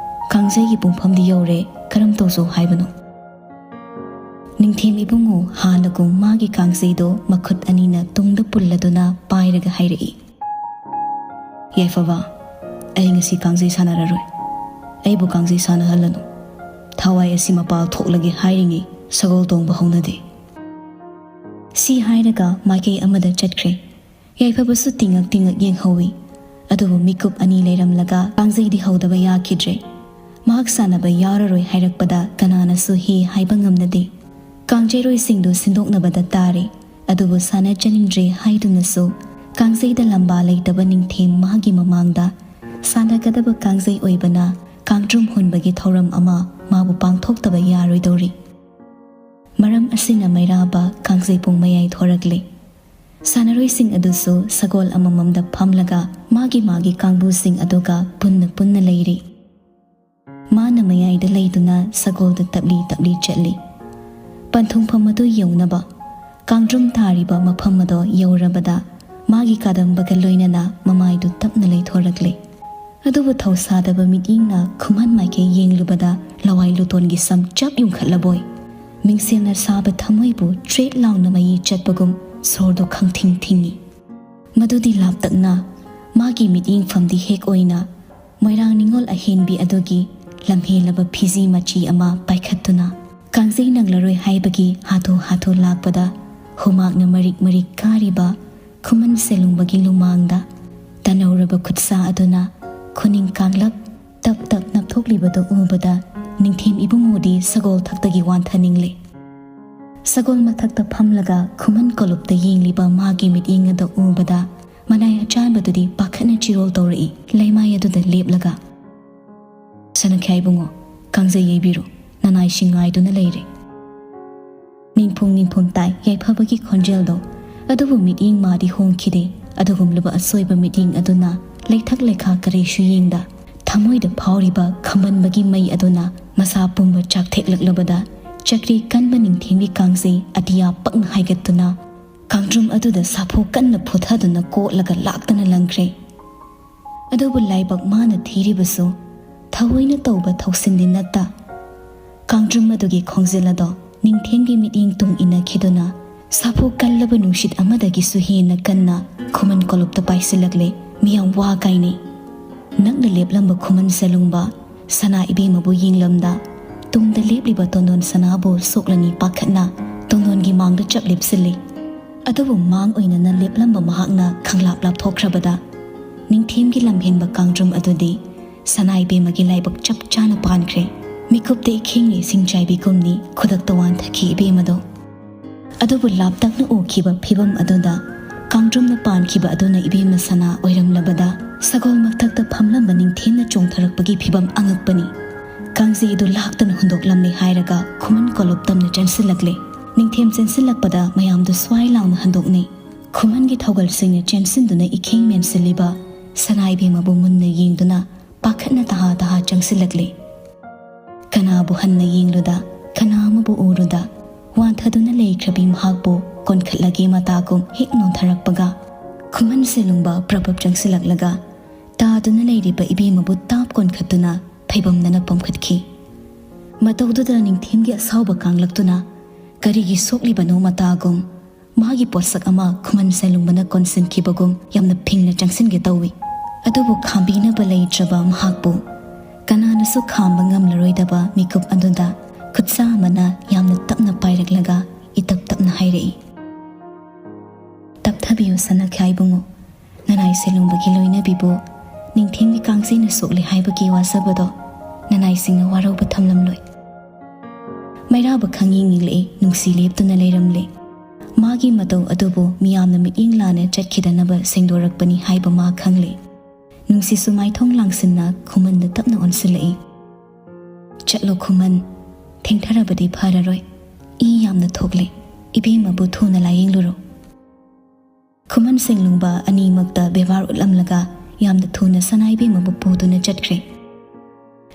ꯀꯥꯡꯖꯩꯒꯤ ꯄꯨꯡꯐꯝꯗꯤ ꯌꯧꯔꯦ, ꯀꯔꯝ ꯇꯧꯁꯣ ꯍꯥꯏꯕꯅꯣ?" ꯅꯤꯡꯊꯦꯝ ꯏꯕꯨꯡꯉꯣ ꯍꯥꯟꯅꯒꯨꯝ ꯃꯥꯒꯤ ꯀꯥꯡꯖꯩꯗꯣ ꯃꯈꯨꯠ ꯑꯅꯤꯅ ꯇꯨꯡꯗ ꯄꯨꯜꯂꯗꯨꯅ ꯄꯥꯏꯔꯒ ꯍꯥꯏꯔꯛꯏ, "ꯌꯥꯏꯐꯕ, ꯑꯩ ꯉꯁꯤ ꯀꯥꯡꯖꯩ ꯁꯥꯟꯅꯔꯔꯣꯏ꯫ ꯑꯩꯕꯨ ꯀꯥꯡꯖꯩ ꯁꯥꯟꯅꯍꯜꯂꯅꯨ꯫ ꯊꯋꯥꯏ ꯑꯁꯤ ꯃꯄꯥꯜ ꯊꯣꯛꯂꯒꯦ ꯍꯥꯏꯔꯤꯉꯩ ꯁꯒꯣꯜ ꯇꯣꯡꯕ ꯍꯧꯅꯗꯦ꯫" ꯁꯤ ꯍꯥꯏꯔꯒ ꯃꯥꯏꯀꯩ ꯑꯃꯗ ꯆꯠꯈ꯭ꯔꯦ꯫ ꯌꯥꯏꯐꯕꯁꯨ ꯇꯤꯡꯉꯛ ꯇꯤꯡꯉꯛ ꯌꯦꯡꯍꯧꯏ꯫ ꯑꯗꯨꯕꯨ ꯃꯤꯀꯨꯞ ꯑꯅꯤ ꯂꯩꯔꯝꯂꯒ ꯀꯥꯡꯖꯩꯗꯤ ꯍꯧꯗꯕ ꯌꯥꯈꯤꯗ꯭ꯔꯦ꯫ ꯃꯍꯥꯛ ꯁꯥꯟꯅꯕ ꯌꯥꯎꯔꯔꯣꯏ ꯍꯥꯏꯔꯛꯄꯗ ꯀꯅꯥꯅꯁꯨ ꯍꯦ ꯍꯥꯏꯕ ꯉꯝꯅꯗꯦ꯫ ꯀꯥꯡꯖꯩꯔꯣꯏꯁꯤꯡꯗꯨ ꯁꯤꯟꯗꯣꯛꯅꯕꯗ ꯇꯥꯔꯦ꯫ ꯑꯗꯨꯕꯨ ꯁꯥꯟꯅꯖꯅꯤꯡꯗ꯭ꯔꯦ ꯍꯥꯏꯗꯨꯅꯁꯨ ꯀꯥꯡꯖꯩꯗ ꯂꯝꯕꯥ ꯂꯩꯇꯕ ꯅꯤꯡꯊꯦꯝ ꯃꯥꯒꯤ ꯃꯃꯥꯡꯗ ꯁꯥꯟꯅꯒꯗꯕ ꯀꯥꯡꯖꯩ ꯑꯣꯏꯕꯅ ꯀꯥꯡꯗ꯭ꯔꯨꯝ ꯍꯨꯟꯕꯒꯤ ꯊꯧꯔꯝ ꯑꯃ ꯃꯥꯕꯨ ꯄꯥꯡꯊꯣꯛꯇꯕ ꯌꯥꯔꯣꯏꯗꯧꯔꯤ꯫ ꯃꯔꯝ ꯑꯁꯤꯅ ꯃꯩꯔꯥꯕ ꯀꯥꯡꯖꯩꯕꯨꯡ ꯃꯌꯥꯏ ꯊꯣꯔꯛꯂꯦ꯫ ꯁꯥꯟꯅꯔꯣꯏꯁꯤꯡ ꯑꯗꯨꯁꯨ ꯁꯒꯣꯜ ꯑꯃꯃꯝꯗ ꯐꯝꯂꯒ ꯃꯥꯒꯤ ꯃꯥꯒꯤ ꯀꯥꯡꯕꯨꯁꯤꯡ ꯑꯗꯨꯒ ꯄꯨꯟꯅ ꯄꯨꯟꯅ ꯂꯩꯔꯤ꯫ ꯃꯥꯅ ꯃꯌꯥꯏꯗ ꯂꯩꯗꯨꯅ ꯁꯒꯣꯜꯗ ꯇꯞꯂꯤ ꯇꯞꯂꯤ ꯆꯠꯂꯤ꯫ ꯄꯟꯊꯨꯡꯐꯝ ꯑꯗꯨ ꯌꯧꯅꯕ ꯀꯥꯡꯗ꯭ꯔꯨꯝ ꯊꯥꯔꯤꯕ ꯃꯐꯝ ꯑꯗꯣ ꯌꯧꯔꯕꯗ ꯃꯥꯒꯤ ꯀꯥꯗꯝꯕꯒ ꯂꯣꯏꯅꯅ ꯃꯃꯥꯏꯗꯨ ꯇꯞꯅ ꯂꯩꯊꯣꯔꯛꯂꯦ꯫ ꯑꯗꯨꯕꯨ ꯊꯧꯁꯥꯗꯕ ꯃꯤꯠꯌꯦꯡꯅ ꯈꯨꯃꯟ ꯃꯥꯏꯀꯩ ꯌꯦꯡꯂꯨꯕꯗ ꯂꯋꯥꯏ ꯂꯨꯇꯣꯟꯒꯤ ꯁꯝ ꯆꯞ ꯌꯨꯡꯈꯠꯂꯕꯣꯏ, ꯃꯤꯡꯁꯦꯜꯅ ꯁꯥꯕ ꯊꯃꯣꯏꯕꯨ ꯇ꯭ꯔꯦꯠ ꯂꯥꯎꯅ ꯃꯌꯤ ꯆꯠꯄꯒꯨꯝ ꯁꯣꯔꯗꯨ ꯈꯪꯊꯤꯡ ꯊꯤꯡꯏ꯫ ꯃꯗꯨꯗꯤ ꯂꯥꯞꯇꯛꯅ ꯃꯥꯒꯤ ꯃꯤꯠꯌꯦꯡꯐꯝꯗꯤ ꯍꯦꯛ ꯑꯣꯏꯅ ꯃꯣꯏꯔꯥꯡ ꯅꯤꯉꯣꯜ ꯑꯍꯦꯟꯕꯤ ꯑꯗꯨꯒꯤ ꯂꯝꯍꯦꯜꯂꯕ ꯐꯤꯖꯤ ꯃꯆꯤ ꯑꯃ ꯄꯥꯏꯈꯠꯇꯨꯅ ꯀꯥꯡꯖꯩ ꯅꯪꯂꯔꯣꯏ ꯍꯥꯏꯕꯒꯤ ꯍꯥꯊꯨ ꯍꯥꯊꯨ ꯂꯥꯛꯄꯗ ꯍꯨꯃꯥꯛꯅ ꯃꯔꯤꯛ ꯃꯔꯤꯛ ꯀꯥꯔꯤꯕ ꯈꯨꯃꯟ ꯁꯦꯂꯨꯡꯕꯒꯤ ꯂꯨꯃꯥꯡꯗ ꯇꯅꯧꯔꯕ ꯈꯨꯠꯁꯥ ꯑꯗꯨꯅ ꯈꯨꯅꯤꯡ ꯀꯥꯡꯂꯞ ꯇꯞ ꯇꯞ ꯅꯞꯊꯣꯛꯂꯤꯕꯗꯨ ꯎꯕꯗ ꯅꯤꯡꯊꯦꯝ ꯏꯕꯨꯡꯉꯣꯗꯤ ꯁꯒꯣꯜ ꯊꯛꯇꯒꯤ ꯋꯥꯟꯊꯅꯤꯡꯂꯦ꯫ ꯁꯒꯣꯜ ꯃꯊꯛꯇ ꯐꯝꯂꯒ ꯈꯨꯃꯟ ꯀꯣꯂꯨꯞꯇ ꯌꯦꯡꯂꯤꯕ ꯃꯥꯒꯤ ꯃꯤꯠꯌꯦꯡ ꯑꯗꯨ ꯎꯕꯗ ꯃꯅꯥꯏ ꯑꯆꯥꯟꯕꯗꯨꯗꯤ ꯄꯥꯈꯠꯅ ꯆꯤꯔꯣꯜ ꯇꯧꯔꯛꯏ꯫ ꯂꯩꯃꯥꯏ ꯑꯗꯨꯗ ꯂꯦꯞꯂꯒ, "ꯁꯅꯥꯈꯥꯏ ꯏꯕꯨꯡꯉꯣ, ꯀꯥꯡꯖꯩ ꯌꯩꯕꯤꯔꯣ, ꯅꯅꯥꯏꯁꯤꯡ ꯉꯥꯏꯗꯨꯅ ꯂꯩꯔꯦ꯫" ꯅꯤꯡꯐꯨꯡ ꯅꯤꯡꯐꯨꯡ ꯇꯥꯏ ꯌꯥꯏꯐꯕꯒꯤ ꯈꯣꯟꯖꯦꯜꯗꯣ꯫ ꯑꯗꯨꯕꯨ ꯃꯤꯠꯌꯦꯡ ꯃꯥꯗꯤ ꯍꯣꯡꯈꯤꯗꯦ꯫ ꯑꯗꯨꯒꯨꯝꯂꯕ ꯑꯁꯣꯏꯕ ꯃꯤꯠꯌꯦꯡ ꯑꯗꯨꯅ ꯂꯩꯊꯛ ꯂꯩꯈꯥ ꯀꯔꯤꯁꯨ ꯌꯦꯡꯗ, ꯊꯃꯣꯏꯗ ꯐꯥꯎꯔꯤꯕ ꯈꯝꯕꯟꯕꯒꯤ ꯃꯩ ꯑꯗꯨꯅ ꯃꯁꯥ ꯄꯨꯝꯕ ꯆꯥꯛꯊꯦꯛꯂꯛꯂꯕꯗ, ꯆꯀ꯭ꯔꯤ ꯀꯟꯕ ꯅꯤꯡꯊꯦꯝꯒꯤ ꯀꯥꯡꯖꯩ ꯑꯇꯤꯌꯥ ꯄꯛꯅ ꯍꯥꯏꯒꯠꯇꯨꯅ, ꯀꯥꯡꯗ꯭ꯔꯨꯝ ꯑꯗꯨꯗ ꯁꯥꯐꯨ ꯀꯟꯅ ꯐꯨꯊꯗꯨꯅ ꯀꯣꯠꯂꯒ ꯂꯥꯛꯇꯅ ꯂꯪꯈ꯭ꯔꯦ꯫ ꯑꯗꯨꯕꯨ ꯂꯥꯏꯕꯛ ꯃꯥꯅ ꯊꯤꯔꯤꯕꯁꯨ ꯊꯑꯣꯏꯅ ꯇꯧꯕ ꯊꯧꯁꯤꯟꯗꯤ ꯅꯠꯇ꯫ ꯀꯥꯡꯗ꯭ꯔꯨꯝ ꯑꯗꯨꯒꯤ ꯈꯣꯡꯖꯦꯜ ꯑꯗꯣ ꯅꯤꯡꯊꯦꯝꯒꯤ ꯃꯤꯠꯌꯦꯡ ꯇꯨꯡ ꯏꯟꯅꯈꯤꯗꯨꯅ, ꯁꯥꯐꯨ ꯀꯜꯂꯕ ꯅꯨꯡꯁꯤꯠ ꯑꯃꯗꯒꯤꯁꯨ ꯍꯦꯟꯅ ꯀꯟꯅ ꯈꯨꯃꯟ ꯀꯣꯂꯨꯞꯇ ꯄꯥꯏꯁꯤꯜꯂꯛꯂꯦ꯫ ꯃꯤꯌꯥꯝ ꯋꯥ ꯀꯥꯏꯅꯩ꯫ ꯅꯛꯅ ꯂꯦꯞꯂꯝꯕ ꯈꯨꯃꯟ ꯁꯦꯂꯨꯡꯕ ꯁꯅꯥ ꯏꯕꯦꯝꯃꯕꯨ ꯌꯦꯡꯂꯝꯗ, ꯇꯨꯡꯗ ꯂꯦꯞꯂꯤꯕ ꯇꯣꯟꯗꯣꯟ ꯁꯅꯥꯕꯨ ꯁꯣꯛꯂꯅꯤ ꯄꯥꯈꯠꯅ ꯇꯣꯟꯗꯣꯟꯒꯤ ꯃꯥꯡꯗ ꯆꯞ ꯂꯦꯞꯁꯤꯜꯂꯤ꯫ ꯑꯗꯨꯕꯨ ꯃꯥꯡ ꯑꯣꯏꯅꯅ ꯂꯦꯞꯂꯝꯕ ꯃꯍꯥꯛꯅ ꯈꯪꯂꯥꯞ ꯂꯥꯞꯊꯣꯛꯈ꯭ꯔꯕꯗ, ꯅꯤꯡꯊꯦꯝꯒꯤ ꯂꯝꯍꯦꯟꯕ ꯀꯥꯡꯗ꯭ꯔꯨꯝ ꯑꯗꯨꯗꯤ ꯁꯅꯥ ꯏꯕꯦꯝꯃꯒꯤ ꯂꯥꯏꯕꯛ ꯆꯞ ꯆꯥꯅ ꯄꯥꯟꯈ꯭ꯔꯦ꯫ ꯃꯤꯀꯨꯞꯇ ꯏꯈꯦꯡꯅ ꯏꯁꯤꯡ ꯆꯥꯏꯕꯤꯒꯨꯝꯅꯤ ꯈꯨꯗꯛꯇ ꯋꯥꯟꯊꯈꯤ ꯏꯕꯦꯝꯃꯗꯣ꯫ ꯑꯗꯨꯕꯨ ꯂꯥꯞꯇꯛꯅ ꯎꯈꯤꯕ ꯐꯤꯕꯝ ꯑꯗꯨꯗ ꯀꯥꯡꯗ꯭ꯔꯨꯝꯅ ꯄꯥꯟꯈꯤꯕ ꯑꯗꯨꯅ ꯏꯕꯦꯝꯃ ꯁꯅꯥ ꯑꯣꯏꯔꯝꯂꯕꯗ, ꯁꯒꯣꯜ ꯃꯊꯛꯇ ꯐꯝꯂꯝꯕ ꯅꯤꯡꯊꯦꯝꯅ ꯆꯣꯡꯊꯔꯛꯄꯒꯤ ꯐꯤꯕꯝ ꯑꯉꯛꯄꯅꯤ꯫ ꯀꯥꯡꯖꯩꯗꯨ ꯂꯥꯛꯇꯅ ꯍꯨꯟꯗꯣꯛꯂꯝꯂꯦ ꯍꯥꯏꯔꯒ ꯈꯨꯃꯟ ꯀꯣꯂꯨꯞ ꯇꯝꯅ ꯆꯦꯟꯁꯤꯜꯂꯛꯂꯦ꯫ ꯅꯤꯡꯊꯦꯝ ꯆꯦꯟꯁꯤꯜꯂꯛꯄꯗ ꯃꯌꯥꯝꯗꯨ ꯁ꯭ꯋꯥꯏ ꯂꯥꯎꯅ ꯍꯟꯗꯣꯛꯅꯩ꯫ ꯈꯨꯃꯟꯒꯤ ꯊꯧꯒꯜꯁꯤꯡꯅ ꯆꯦꯟꯁꯤꯟꯗꯨꯅ ꯏꯈꯦꯡ ꯃꯦꯟꯁꯤꯜꯂꯤꯕ ꯁꯅꯥ ꯏꯕꯦꯝꯃꯕꯨ ꯃꯨꯟꯅ ꯌꯦꯡꯗꯨꯅ ꯄꯥꯈꯠꯅ ꯇꯍꯥ ꯇꯍꯥ ꯆꯪꯁꯤꯜꯂꯛꯂꯦ꯫ ꯀꯅꯥꯕꯨ ꯍꯟꯅ ꯌꯦꯡꯂꯨꯗ, ꯀꯅꯥ ꯑꯃꯕꯨ ꯎꯔꯨꯗ, ꯋꯥꯟꯊꯗꯨꯅ ꯂꯩꯈ꯭ꯔꯕꯤ ꯃꯍꯥꯛꯄꯨ ꯀꯣꯟꯈꯠꯂꯒꯦ ꯃꯇꯥꯒꯨꯝ ꯍꯦꯛ ꯅꯣꯟꯊꯔꯛꯄꯒ, ꯈꯨꯃꯟ ꯁꯦꯂꯨꯡꯕ ꯄ꯭ꯔꯞ ꯄ꯭ꯔꯞ ꯆꯪꯁꯤꯜꯂꯛꯂꯒ ꯇꯥꯗꯨꯅ ꯂꯩꯔꯤꯕ ꯏꯕꯦꯝꯃꯕꯨ ꯇꯥꯞ ꯀꯣꯟꯈꯠꯇꯨꯅ ꯐꯩꯕꯝꯗꯅ ꯄꯣꯝꯈꯠꯈꯤ꯫ ꯃꯇꯧꯗꯨꯗ ꯅꯤꯡꯊꯦꯝꯒꯤ ꯑꯁꯥꯎꯕ ꯀꯥꯡꯂꯛꯇꯨꯅ ꯀꯔꯤꯒꯤ ꯁꯣꯛꯂꯤꯕꯅꯣ ꯃꯇꯥꯒꯨꯝ, ꯃꯥꯒꯤ ꯄꯣꯠꯁꯛ ꯑꯃ ꯈꯨꯃꯟ ꯁꯦꯂꯨꯡꯕꯅ ꯀꯣꯟꯁꯤꯟꯈꯤꯕꯒꯨꯝ ꯌꯥꯝꯅ ꯐꯤꯡꯅ ꯆꯪꯁꯤꯟꯒꯦ ꯇꯧꯏ꯫ ꯑꯗꯨꯕꯨ ꯈꯥꯝꯕꯤꯅꯕ ꯂꯩꯇ꯭ꯔꯕ ꯃꯍꯥꯛꯄꯨ ꯀꯅꯥꯅꯁꯨ ꯈꯥꯝꯕ ꯉꯝꯂꯔꯣꯏꯗꯕ ꯃꯤꯀꯨꯞ ꯑꯗꯨꯗ ꯈꯨꯠꯁꯥ ꯑꯃꯅ ꯌꯥꯝꯅ ꯇꯞꯅ ꯄꯥꯏꯔꯛꯂꯒ ꯏꯇꯞ ꯇꯞꯅ ꯍꯥꯏꯔꯛꯏ, "ꯇꯞꯊꯕꯤꯌꯨ ꯁꯅꯥꯈ꯭ꯌꯥ ꯏꯕꯨꯡꯉꯣ, ꯅꯅꯥꯏ ꯁꯦꯂꯨꯡꯕꯒꯤ ꯂꯣꯏꯅꯕꯤꯕꯨ ꯅꯤꯡꯊꯦꯝꯒꯤ ꯀꯥꯡꯖꯩꯅ ꯁꯣꯛꯂꯦ ꯍꯥꯏꯕꯒꯤ ꯋꯥꯖꯕꯗꯣ ꯅꯅꯥꯏꯁꯤꯡꯅ ꯋꯥꯔꯧꯕ ꯊꯝꯂꯝꯂꯣꯏ꯫" ꯃꯩꯔꯥꯕ ꯈꯪꯌꯦꯡ ꯌꯦꯡꯂꯛꯏ, ꯅꯨꯡꯁꯤ ꯂꯦꯞꯇꯨꯅ ꯂꯩꯔꯝꯂꯦ꯫ ꯃꯥꯒꯤ ꯃꯇꯧ ꯑꯗꯨꯕꯨ ꯃꯤꯌꯥꯝꯅ ꯃꯤꯠꯌꯦꯡ ꯂꯥꯟꯅ ꯆꯠꯈꯤꯗꯅꯕ ꯁꯦꯡꯗꯣꯔꯛꯄꯅꯤ ꯍꯥꯏꯕ ꯃꯥ ꯈꯪꯂꯦ꯫ ꯅꯨꯡꯁꯤꯁꯨ ꯃꯥꯏꯊꯣꯡ ꯂꯥꯡꯁꯤꯟꯅ ꯈꯨꯃꯟꯗ ꯇꯞꯅ ꯑꯣꯟꯁꯤꯜꯂꯛꯏ꯫ "ꯆꯠꯂꯣ ꯈꯨꯃꯟ, ꯊꯦꯡꯊꯔꯕꯗꯤ ꯐꯔꯔꯣꯏ꯫ "ꯏ ꯌꯥꯝꯅ ꯊꯣꯛꯂꯦ, ꯏꯕꯦꯝꯃꯕꯨ ꯊꯨꯅ ꯂꯥꯌꯦꯡꯂꯨꯔꯣ꯫" ꯈꯨꯃꯟ ꯁꯦꯡꯂꯨꯡꯕ ꯑꯅꯤꯃꯛꯇ ꯕꯦꯕꯥꯔ ꯎꯠꯂꯝꯂꯒ ꯌꯥꯝꯅ ꯊꯨꯅ ꯁꯅꯥ ꯏꯕꯦꯝꯃꯕꯨ ꯄꯨꯗꯨꯅ ꯆꯠꯈ꯭ꯔꯦ꯫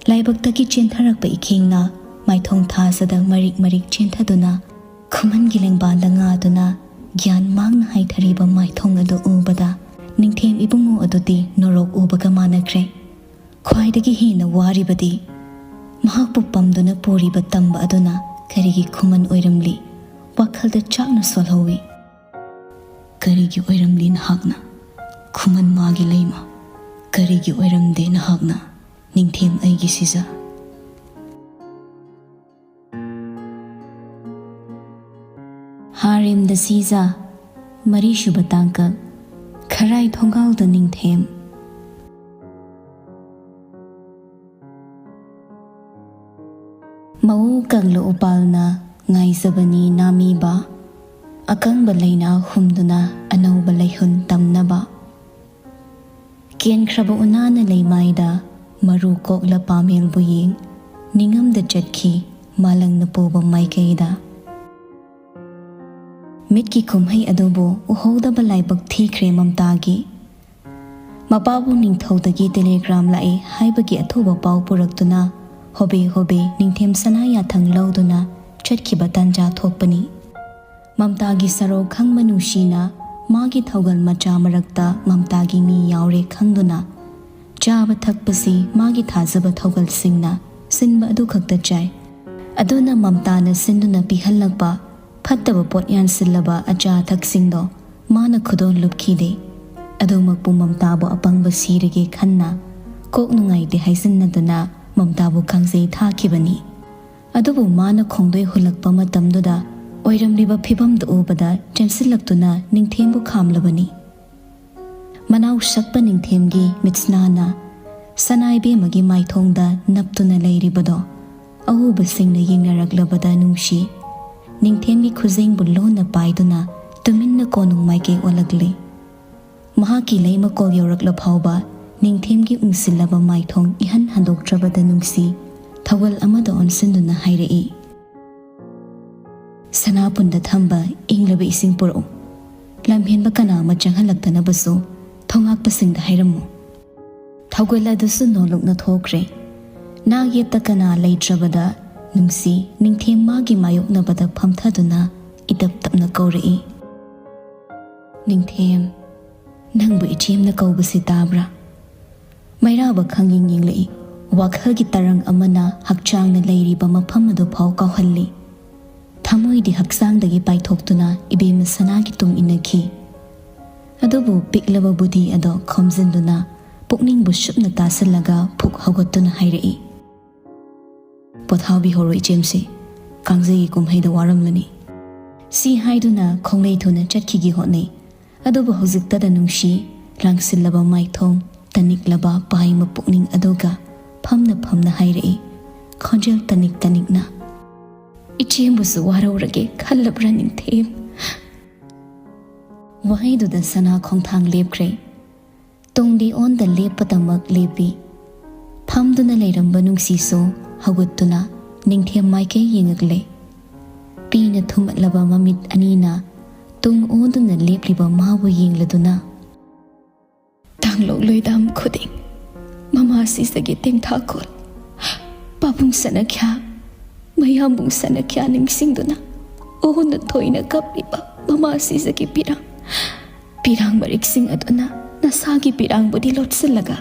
ꯂꯥꯏꯕꯛꯇꯒꯤ ꯆꯦꯟꯊꯔꯛꯄ ꯏꯈꯦꯡꯅ ꯃꯥꯏꯊꯣꯡ ꯊꯥꯖꯗ ꯃꯔꯤꯛ ꯃꯔꯤꯛ ꯆꯦꯟꯊꯗꯨꯅ ꯈꯨꯃꯟꯒꯤ ꯂꯦꯡꯕꯥꯟꯗ ꯉꯥꯗꯨꯅ ꯒ꯭ꯌꯥꯟ ꯃꯥꯡꯅ ꯍꯥꯏꯊꯔꯤꯕ ꯃꯥꯏꯊꯣꯡ ꯑꯗꯨ ꯎꯕꯗ ꯅꯤꯡꯊꯦꯝ ꯏꯕꯨꯡꯉꯣ ꯑꯗꯨꯗꯤ ꯅꯣꯔꯣꯛ ꯎꯕꯒ ꯃꯥꯟꯅꯈ꯭ꯔꯦ꯫ ꯈ꯭ꯋꯥꯏꯗꯒꯤ ꯍꯦꯟꯅ ꯋꯥꯔꯤꯕꯗꯤ ꯃꯍꯥꯛꯄꯨ ꯄꯝꯗꯨꯅ ꯄꯨꯔꯤꯕ ꯇꯝꯕ ꯑꯗꯨꯅ ꯀꯔꯤꯒꯤ ꯈꯨꯃꯟ ꯑꯣꯏꯔꯝꯂꯤ? ꯋꯥꯈꯜꯗ ꯆꯥꯛꯅ ꯁꯣꯜꯍꯧꯏ꯫ "ꯀꯔꯤꯒꯤ ꯑꯣꯏꯔꯝꯂꯤ ꯅꯍꯥꯛꯅ ꯈꯨꯃꯟ ꯃꯥꯒꯤ ꯂꯩꯃ? ꯀꯔꯤꯒꯤ ꯑꯣꯏꯔꯝꯗꯦ ꯅꯍꯥꯛꯅ ꯅꯤꯡꯊꯦꯝ ꯑꯩꯒꯤ ꯁꯤꯖ?" ꯍꯥꯔꯦꯝꯗ ꯁꯤꯖ, ꯃꯔꯤꯁꯨꯕ ꯇꯥꯡꯀꯛ, ꯈꯔꯥꯏ ꯊꯣꯡꯒꯥꯜꯗ ꯅꯤꯡꯊꯦꯝ꯫ ꯃꯎ ꯀꯪꯂ ꯎꯄꯥꯜꯅ ꯉꯥꯏꯖꯕꯅꯤ ꯅꯥꯃꯤꯕ, ꯑꯀꯪꯕ ꯂꯩꯅꯥ ꯍꯨꯝꯗꯨꯅ ꯑꯅꯧꯕ ꯂꯩꯍꯨꯟ ꯇꯝꯅꯕ꯫ ꯀꯦꯟꯈ꯭ꯔꯕ ꯎꯅꯥꯅ ꯂꯩꯃꯥꯏꯗ ꯃꯔꯨ ꯀꯣꯛꯂ ꯄꯥꯃꯦꯜꯕꯨ ꯌꯦꯡ ꯅꯤꯡꯉꯝꯗ ꯆꯠꯈꯤ ꯃꯥꯂꯪꯅ ꯄꯨꯕ ꯃꯥꯏꯀꯩꯗ꯫ ꯃꯤꯠꯀꯤ ꯀꯨꯝꯍꯩ ꯑꯗꯨꯕꯨ ꯎꯍꯧꯗꯕ ꯂꯥꯏꯕꯛ ꯊꯤꯈ꯭ꯔꯦ ꯃꯝꯇꯥꯒꯤ꯫ ꯃꯄꯥꯕꯨ ꯅꯤꯡꯊꯧꯗꯒꯤ ꯇꯦꯂꯦꯒ꯭ꯔꯥꯝ ꯂꯥꯛꯏ ꯍꯥꯏꯕꯒꯤ ꯑꯊꯨꯕ ꯄꯥꯎ ꯄꯨꯔꯛꯇꯨꯅ ꯍꯣꯕꯦ ꯍꯣꯕꯦ ꯅꯤꯡꯊꯦꯝ ꯁꯅꯥ ꯌꯥꯊꯪ ꯂꯧꯗꯨꯅ ꯆꯠꯈꯤꯕ ꯇꯥꯟꯖꯥ ꯊꯣꯛꯄꯅꯤ꯫ ꯃꯝꯇꯥꯒꯤ ꯁꯔꯧ ꯈꯪꯕ ꯅꯨꯡꯁꯤꯅ ꯃꯥꯒꯤ ꯊꯧꯒꯜ ꯃꯆꯥ ꯃꯔꯛꯇ ꯃꯝꯇꯥꯒꯤ ꯃꯤ ꯌꯥꯎꯔꯦ ꯈꯪꯗꯨꯅ ꯆꯥꯕ ꯊꯛꯄꯁꯤ ꯃꯥꯒꯤ ꯊꯥꯖꯕ ꯊꯧꯒꯜꯁꯤꯡꯅ ꯁꯤꯟꯕ ꯑꯗꯨ ꯈꯛꯇ ꯆꯥꯏ꯫ ꯑꯗꯨꯅ ꯃꯝꯇꯥꯅ ꯁꯤꯟꯗꯨꯅ ꯄꯤꯍꯜꯂꯛꯄ ꯐꯠꯇꯕ ꯄꯣꯠ ꯌꯥꯟꯁꯤꯜꯂꯕ ꯑꯆꯥ ꯑꯊꯛꯁꯤꯡꯗꯣ ꯃꯥꯅ ꯈꯨꯗꯣꯜ ꯂꯨꯞꯈꯤꯗꯦ꯫ ꯑꯗꯨꯃꯛꯄꯨ ꯃꯝꯇꯥꯕꯨ ꯑꯄꯪꯕ ꯁꯤꯔꯒꯦ ꯈꯟꯅ ꯀꯣꯛ ꯅꯨꯡꯉꯥꯏꯇꯦ ꯍꯥꯏꯖꯤꯟꯅꯗꯨꯅ ꯃꯝꯇꯥꯕꯨ ꯀꯥꯡꯖꯩ ꯊꯥꯈꯤꯕꯅꯤ꯫ ꯑꯗꯨꯕꯨ ꯃꯥꯅ ꯈꯣꯡꯗꯣꯏ ꯍꯨꯜꯂꯛꯄ ꯃꯇꯝꯗꯨꯗ ꯑꯣꯏꯔꯝꯂꯤꯕ ꯐꯤꯕꯝꯗꯨ ꯎꯕꯗ ꯆꯦꯟꯁꯤꯜꯂꯛꯇꯨꯅ ꯅꯤꯡꯊꯦꯝꯕꯨ ꯈꯥꯝꯂꯕꯅꯤ꯫ ꯃꯅꯥꯎ ꯁꯛꯄ ꯅꯤꯡꯊꯦꯝꯒꯤ ꯃꯤꯠꯁꯅꯥꯅ ꯁꯅꯥ ꯏꯕꯦꯝꯃꯒꯤ ꯃꯥꯏꯊꯣꯡꯗ ꯅꯞꯇꯨꯅ ꯂꯩꯔꯤꯕꯗꯣ ꯑꯎꯕꯁꯤꯡꯅ ꯌꯦꯡꯅꯔꯛꯂꯕꯗ ꯅꯨꯡꯁꯤ꯫ ꯅꯤꯡꯊꯦꯝꯒꯤ ꯈꯨꯖꯦꯡꯕꯨ ꯂꯣꯟꯅ ꯄꯥꯏꯗꯨꯅ ꯇꯨꯃꯤꯟꯅ ꯀꯣꯅꯨꯡ ꯃꯥꯏꯀꯩ ꯑꯣꯜꯂꯛꯂꯤ꯫ ꯃꯍꯥꯛꯀꯤ ꯂꯩꯃꯀꯣꯜ ꯌꯧꯔꯛꯂ ꯐꯥꯎꯕ ꯅꯤꯡꯊꯦꯝꯒꯤ ꯎꯪꯁꯤꯜꯂꯕ ꯃꯥꯏꯊꯣꯡ ꯏꯍꯟ ꯍꯟꯗꯣꯛꯇ꯭ꯔꯕꯗ ꯅꯨꯡꯁꯤ ꯊꯧꯒꯜ ꯑꯃꯗ ꯑꯣꯟꯁꯤꯟꯗꯨꯅ ꯍꯥꯏꯔꯛꯏ, ꯅꯥꯄꯨꯟꯗ ꯊꯝꯕ ꯏꯪꯂꯕ ꯏꯁꯤꯡ ꯄꯨꯔꯛꯎ꯫ ꯂꯝꯍꯦꯟꯕ ꯀꯅꯥ ꯑꯃ ꯆꯪꯍꯜꯂꯛꯇꯅꯕꯁꯨ ꯊꯣꯉꯥꯛꯄꯁꯤꯡꯗ ꯍꯥꯏꯔꯝꯃꯨ꯫ ꯊꯧꯒꯜ ꯑꯗꯨꯁꯨ ꯅꯣꯂꯨꯛꯅ ꯊꯣꯛꯈ꯭ꯔꯦ꯫ ꯅꯥꯛ ꯌꯦꯠꯇ ꯀꯅꯥ ꯂꯩꯇ꯭ꯔꯕꯗ ꯅꯨꯡꯁꯤ ꯅꯤꯡꯊꯦꯝ ꯃꯥꯒꯤ ꯃꯥꯌꯣꯛꯅꯕꯗ ꯐꯝꯊꯗꯨꯅ ꯏꯇꯞ ꯇꯞꯅ ꯀꯧꯔꯛꯏ, "ꯅꯤꯡꯊꯦꯝ, ꯅꯪꯕꯨ ꯏꯆꯦꯝꯅ ꯀꯧꯕꯁꯤ ꯇꯥꯕ꯭ꯔꯥ?" ꯃꯩꯔꯥꯕ ꯈꯪꯌꯦꯡ ꯌꯦꯡꯂꯛꯏ꯫ ꯋꯥꯈꯜꯒꯤ ꯇꯔꯪ ꯑꯃꯅ ꯍꯛꯆꯥꯡꯅ ꯂꯩꯔꯤꯕ ꯃꯐꯝ ꯑꯗꯨ ꯐꯥꯎ ꯀꯥꯎꯍꯜꯂꯤ꯫ ꯊꯃꯣꯏꯗꯤ ꯍꯛꯆꯥꯡꯗꯒꯤ ꯄꯥꯏꯊꯣꯛꯇꯨꯅ ꯏꯕꯦꯝꯃ ꯁꯅꯥꯒꯤ ꯇꯨꯡ ꯏꯟꯅꯈꯤ꯫ ꯑꯗꯨꯕꯨ ꯄꯤꯛꯂꯕ ꯕꯨꯙꯤ ꯑꯗꯣ ꯈꯣꯝꯖꯤꯟꯗꯨꯅ ꯄꯨꯛꯅꯤꯡꯕꯨ ꯁꯨꯞꯅ ꯇꯥꯁꯤꯜꯂꯒ ꯐꯨꯛ ꯍꯧꯒꯠꯇꯨꯅ ꯍꯥꯏꯔꯛꯏ, "ꯄꯣꯊꯥꯕꯤꯍꯧꯔꯣ ꯏꯆꯦꯝꯁꯤ, ꯀꯥꯡꯖꯩꯒꯤ ꯀꯨꯝꯍꯩꯗ ꯋꯥꯔꯝꯂꯅꯤ"꯫ ꯁꯤ ꯍꯥꯏꯗꯨꯅ ꯈꯣꯡꯂꯩ ꯊꯨꯅ ꯆꯠꯈꯤꯒꯦ ꯍꯣꯠꯅꯩ꯫ ꯑꯗꯨꯕꯨ ꯍꯧꯖꯤꯛꯇꯗ ꯅꯨꯡꯁꯤ ꯂꯥꯡꯁꯤꯜꯂꯕ ꯃꯥꯏꯊꯣꯡ, ꯇꯅꯤꯛꯂꯕ ꯄꯥꯏ ꯃꯄꯨꯛꯅꯤꯡ ꯑꯗꯨꯒ ꯐꯝꯅ ꯐꯝꯅ ꯍꯥꯏꯔꯛꯏ, ꯈꯣꯟꯖꯦꯜ ꯇꯅꯤꯛ ꯇꯅꯤꯛꯅ, "ꯏꯆꯦꯝꯕꯨꯁꯨ ꯋꯥꯔꯧꯔꯒꯦ ꯈꯜꯂꯕ꯭ꯔꯥ ꯅꯤꯡꯊꯦꯝ?" ꯋꯥꯍꯩꯗꯨꯗ ꯁꯅꯥ ꯈꯣꯡꯊꯥꯡ ꯂꯦꯞꯈ꯭ꯔꯦ꯫ ꯇꯨꯡꯗꯤ ꯑꯣꯟꯗ ꯂꯦꯞꯄꯗꯃꯛ ꯂꯦꯞꯄꯤ꯫ ꯐꯝꯗꯨꯅ ꯂꯩꯔꯝꯕ ꯅꯨꯡꯁꯤꯁꯨ ꯍꯧꯒꯠꯇꯨꯅ ꯅꯤꯡꯊꯦꯝ ꯃꯥꯏꯀꯩ ꯌꯦꯡꯉꯛꯂꯦ꯫ ꯄꯤꯅ ꯊꯨꯝꯃꯠꯂꯕ ꯃꯃꯤꯠ ꯑꯅꯤꯅ ꯇꯨꯡ ꯑꯣꯟꯗꯨꯅ ꯂꯦꯞꯂꯤꯕ ꯃꯥꯕꯨ ꯌꯦꯡꯂꯗꯨꯅ, "ꯇꯥꯡꯂꯧ ꯂꯣꯏꯗꯥꯝ ꯈꯨꯗꯤꯡ ꯃꯃꯥ ꯁꯤꯖꯒꯤ ꯇꯦꯡꯊꯥꯈꯣꯜ, ꯄꯥꯕꯨꯡ ꯁꯅꯈ꯭ꯌꯥ, ꯃꯌꯥꯝꯕꯨꯡ ꯁꯅꯈ꯭ꯌꯥ ꯅꯤꯡꯁꯤꯡꯗꯨꯅ ꯑꯣꯟꯅ ꯊꯣꯏꯅ ꯀꯞꯂꯤꯕ ꯃꯃꯥ ꯁꯤꯖꯒꯤ ꯄꯤꯔꯥꯡ, ꯄꯤꯔꯥꯡ ꯃꯔꯤꯛꯁꯤꯡ ꯑꯗꯨꯅ ꯅꯁꯥꯒꯤ ꯄꯤꯔꯥꯡꯕꯨꯗꯤ ꯂꯣꯠꯁꯤꯜꯂꯒ